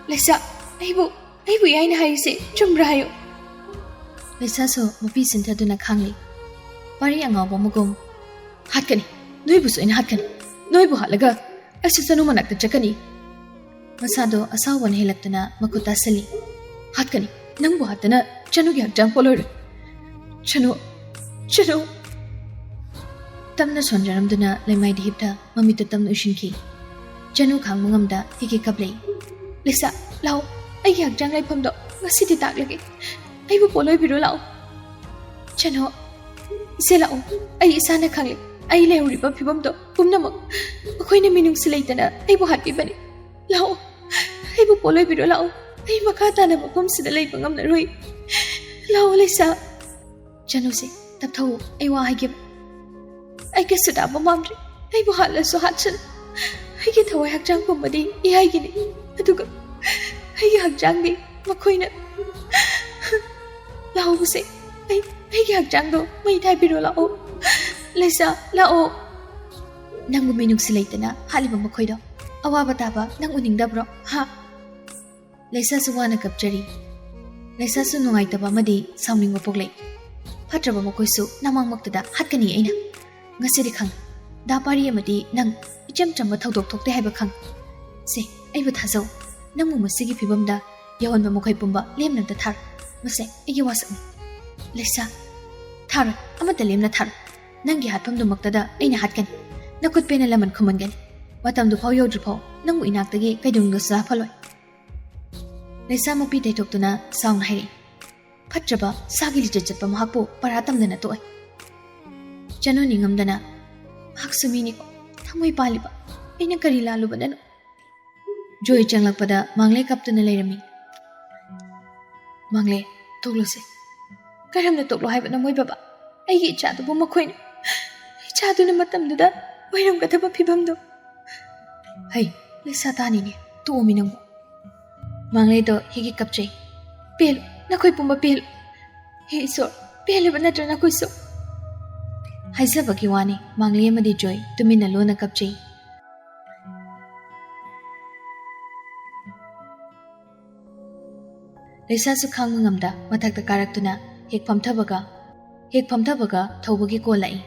"ꯂꯤꯁꯥ, ꯑꯩꯕꯨ, ꯑꯩꯕꯨ ꯏꯌꯥꯏꯅ ꯍꯥꯏꯔꯤꯁꯦ ꯆꯨꯝꯕ꯭ꯔꯥ ꯍꯥꯏꯌꯨ?" ꯂꯤꯁꯥꯁꯨ ꯃꯄꯤ ꯁꯤꯟꯊꯗꯨꯅ ꯈꯥꯡꯂꯤ꯫ ꯄꯥꯔꯤ ꯑꯉꯥꯎꯕ ꯃꯒꯨꯝ, "ꯍꯥꯠꯀꯅꯤ, ꯅꯣꯏꯕꯨꯁꯨ ꯑꯩꯅ ꯍꯥꯠꯀꯅꯤ꯫ ꯅꯣꯏꯕꯨ ꯍꯥꯠꯂꯒ ꯑꯩꯁꯨ ꯆꯅꯨ ꯃꯅꯥꯛꯇ ꯆꯠꯀꯅꯤ꯫" ꯃꯁꯥꯗꯣ ꯑꯁꯥꯎꯕꯅ ꯍꯦꯜꯂꯛꯇꯨꯅ ꯃꯈꯨꯠ ꯇꯥꯁꯤꯜꯂꯤ꯫ "ꯍꯥꯠꯀꯅꯤ, ꯅꯪꯕꯨ ꯍꯥꯠꯇꯅ ꯆꯅꯨꯒꯤ ꯍꯛꯆꯥꯡ ꯄꯣꯜꯂꯣꯏꯔꯣꯏ꯫ ꯆꯅꯨ, ꯆꯅꯨ꯫" ꯇꯞꯅ ꯁꯣꯟꯖꯔꯝꯗꯨꯅ ꯂꯩꯃꯥꯏꯗ ꯍꯤꯞꯊ ꯃꯃꯤꯠꯇ ꯇꯞꯅ ꯎꯏꯁꯤꯟꯈꯤ꯫ ꯆꯅꯨ ꯈꯥꯡꯕ ꯉꯝꯗ ꯍꯤꯒꯤ ꯀꯞꯂꯛꯏ꯫ "ꯂꯤꯁꯥ, ꯂꯥꯛꯑꯣ, ꯑꯩꯒꯤ ꯍꯛꯆꯥꯡ ꯂꯩꯐꯝꯗꯣ ꯉꯁꯤꯗꯤ ꯇꯥꯛꯂꯒꯦ꯫ ꯑꯩꯕꯨ ꯄꯣꯠꯂꯣꯏꯕꯤꯔꯣ ꯂꯥꯛꯑꯣ꯫" "ꯆꯅꯨ, ꯏꯆꯦ ꯂꯥꯛꯑꯣ, ꯑꯩ ꯏꯁꯥꯅ ꯈꯪꯂꯦ꯫ ꯑꯩ ꯂꯩꯍꯧꯔꯤꯕ ꯐꯤꯕꯝꯗꯣ ꯄꯨꯝꯅꯃꯛ ꯃꯈꯣꯏꯅ ꯃꯤꯅꯨꯡꯁꯤ ꯂꯩꯇꯅ ꯑꯩꯕꯨ ꯍꯥꯠꯄꯤꯕꯅꯤ꯫ ꯂꯥꯛꯑꯣ, ꯑꯩꯕꯨ ꯄꯣꯠꯂꯣꯏꯕꯤꯔꯣ ꯂꯥꯛꯑꯣ꯫" ꯑꯩ ꯃꯈꯥ ꯇꯥꯅ ꯃꯐꯝꯁꯤꯗ ꯂꯩꯕ ꯉꯝꯂꯔꯣꯏ꯫ ꯂꯥꯛꯑꯣ ꯂꯩꯁꯥ꯫ ꯆꯅꯨꯁꯦ, ꯇꯞꯊꯧ, ꯑꯩ ꯋꯥ ꯍꯥꯏꯒꯦꯕ꯫ ꯑꯩ ꯀꯩꯁꯨ ꯇꯥꯕ ꯃꯥꯟꯗ꯭ꯔꯦ꯫ ꯑꯩꯕꯨ ꯍꯥꯠꯂꯁꯨ ꯍꯥꯠꯁꯅꯨ꯫ ꯑꯩꯒꯤ ꯊꯋꯥꯏ ꯍꯛꯆꯥꯡ ꯄꯨꯝꯕꯗꯤ ꯏꯌꯥꯏꯒꯤꯅꯤ꯫ ꯑꯗꯨꯒ ꯑꯩꯒꯤ ꯍꯛꯆꯥꯡꯗꯤ ꯃꯈꯣꯏꯅ꯫ ꯂꯥꯛꯑꯣꯕꯁꯦ, ꯑꯩ, ꯑꯩꯒꯤ ꯍꯛꯆꯥꯡꯗꯣ ꯃꯩ ꯊꯥꯏꯕꯤꯔꯣ ꯂꯥꯛꯑꯣ꯫ ꯂꯩꯁꯥ, ꯂꯥꯛꯑꯣ꯫ ꯅꯪꯕꯨ ꯃꯤꯅꯨꯡꯁꯤ ꯂꯩꯇꯅ ꯍꯥꯠꯂꯤꯕ ꯃꯈꯣꯏꯗꯣ ꯑꯋꯥꯕ ꯇꯥꯕ ꯅꯪ ꯎꯅꯤꯡꯗꯕ꯭ꯔꯣ? ꯍꯥ? ꯂꯩꯁꯥꯁꯨ ꯋꯥꯅ ꯀꯞꯆꯔꯤ꯫ ꯂꯩꯁꯥꯁꯨ ꯅꯨꯡꯉꯥꯏꯇꯕ ꯑꯃꯗꯤ ꯁꯥꯎꯅꯤꯡꯕ ꯄꯣꯛꯂꯛꯏ꯫ ꯐꯠꯇ꯭ꯔꯕ ꯃꯈꯣꯏꯁꯨ ꯅꯃꯥꯡꯃꯛꯇꯗ ꯍꯥꯠꯀꯅꯤ ꯑꯩꯅ꯫ ꯉꯁꯤꯗꯤ ꯈꯪꯉꯤ꯫ ꯗꯥ ꯄꯥꯔꯤ ꯑꯃꯗꯤ ꯅꯪ ꯏꯆꯝ ꯆꯝꯕ ꯊꯧꯗꯣꯛ ꯊꯣꯛꯇꯦ ꯍꯥꯏꯕ ꯈꯪꯉꯤ꯫ ꯁꯦ, ꯑꯩꯕꯨ ꯊꯥꯖꯧ꯫ ꯅꯪꯕꯨ ꯃꯁꯤꯒꯤ ꯐꯤꯕꯝꯗ ꯌꯧꯍꯟꯕ ꯃꯈꯣꯏ ꯄꯨꯝꯕ ꯂꯦꯝꯅ ꯑꯝꯇ ꯊꯥꯔꯣ꯫ ꯃꯁꯦ ꯑꯩꯒꯤ ꯋꯥꯁꯛꯅꯤ꯫ ꯂꯩꯁꯥ, ꯊꯥꯔꯣꯏ, ꯑꯃꯠꯇ ꯂꯦꯝꯅ ꯊꯥꯔꯣꯏ꯫ ꯅꯪꯒꯤ ꯍꯥꯠꯐꯝꯗꯨꯃꯛꯇꯗ ꯑꯩꯅ ꯍꯥꯠꯀꯅꯤ꯫ ꯅꯈꯨꯠ ꯄꯦꯟꯅ ꯂꯃꯟ ꯈꯨꯝꯍꯟꯒꯅꯤ꯫ ꯃꯇꯝꯗꯨ ꯐꯥꯎ ꯌꯧꯗ꯭ꯔꯤꯐꯥꯎ ꯅꯪꯕꯨ ꯏꯅꯥꯛꯇꯒꯤ ꯀꯩꯗꯧꯅꯨꯡꯗꯁꯨ ꯂꯥꯞꯍꯜꯂꯣꯏ꯫ ꯂꯩꯁꯥ ꯃꯄꯤ ꯇꯩꯊꯣꯛꯇꯨꯅ ꯁꯥꯎꯅ ꯍꯥꯏꯔꯛꯏ꯫ ꯐꯠꯇ꯭ꯔꯕ ꯁꯥꯒꯤ ꯂꯤꯆꯠ ꯆꯠꯄ ꯃꯍꯥꯛꯄꯨ ꯄꯔꯥ ꯇꯝꯗꯅ ꯇꯣꯛꯑꯦ꯫ ꯆꯅꯨ ꯅꯤꯡꯉꯝꯗꯅ, "ꯃꯍꯥꯛꯁꯨ ꯃꯤꯅꯤꯀꯣ, ꯊꯃꯣꯏ ꯄꯥꯜꯂꯤꯕ꯫ ꯑꯩꯅ ꯀꯔꯤ ꯂꯥꯜꯂꯨꯕꯅꯅꯣ?" ꯖꯣꯏ ꯆꯪꯂꯛꯄꯗ ꯃꯥꯡꯂꯦ ꯀꯞꯇꯨꯅ ꯂꯩꯔꯝꯃꯤ꯫ "ꯃꯥꯡꯂꯦ, ꯇꯣꯛꯂꯣꯁꯦ꯫ ꯀꯔꯝꯅ ꯇꯣꯛꯂꯣ ꯍꯥꯏꯕꯅꯣ ꯃꯣꯏ ꯕꯕꯥ? ꯑꯩꯒꯤ ꯏꯆꯥꯗꯨꯕꯨ ꯃꯈꯣꯏꯅ, ꯏꯆꯥꯗꯨꯅ ꯃꯇꯝꯗꯨꯗ ꯑꯣꯏꯔꯝꯒꯗꯕ ꯐꯤꯕꯝꯗꯣ?" "ꯍꯩ, ꯂꯩꯁꯥ ꯇꯥꯅꯤꯅꯦ, ꯇꯣꯛꯑꯣꯃꯤ ꯅꯪꯕꯨ꯫" ꯃꯥꯡꯂꯦꯗꯣ ꯍꯤꯒꯤ ꯀꯞꯆꯩ꯫ "ꯄꯦꯜꯂꯨ, ꯅꯈꯣꯏ ꯄꯨꯝꯕ ꯄꯦꯜꯂꯨ꯫ ꯍꯦ ꯏꯁꯣꯔ, ꯄꯦꯜꯂꯤꯕ ꯅꯠꯇ꯭ꯔ ꯅꯈꯣꯏꯁꯨ?" ꯍꯥꯏꯖꯕꯒꯤ ꯋꯥꯅꯤ, ꯃꯥꯡꯂꯦ ꯑꯃꯗꯤ ꯖꯣꯏ ꯇꯨꯃꯤꯟꯅ ꯂꯣꯟꯅ ꯀꯞꯆꯩ꯫ ꯂꯩꯁꯥꯁꯨ ꯈꯥꯡꯕ ꯉꯝꯗ ꯃꯊꯛꯇ ꯀꯥꯔꯛꯇꯨꯅ ꯍꯦꯛ ꯐꯝꯊꯕꯒ, ꯍꯦꯛ ꯐꯝꯊꯕꯒ ꯊꯧꯕꯒꯤ ꯀꯣꯜ ꯂꯥꯛꯏ꯫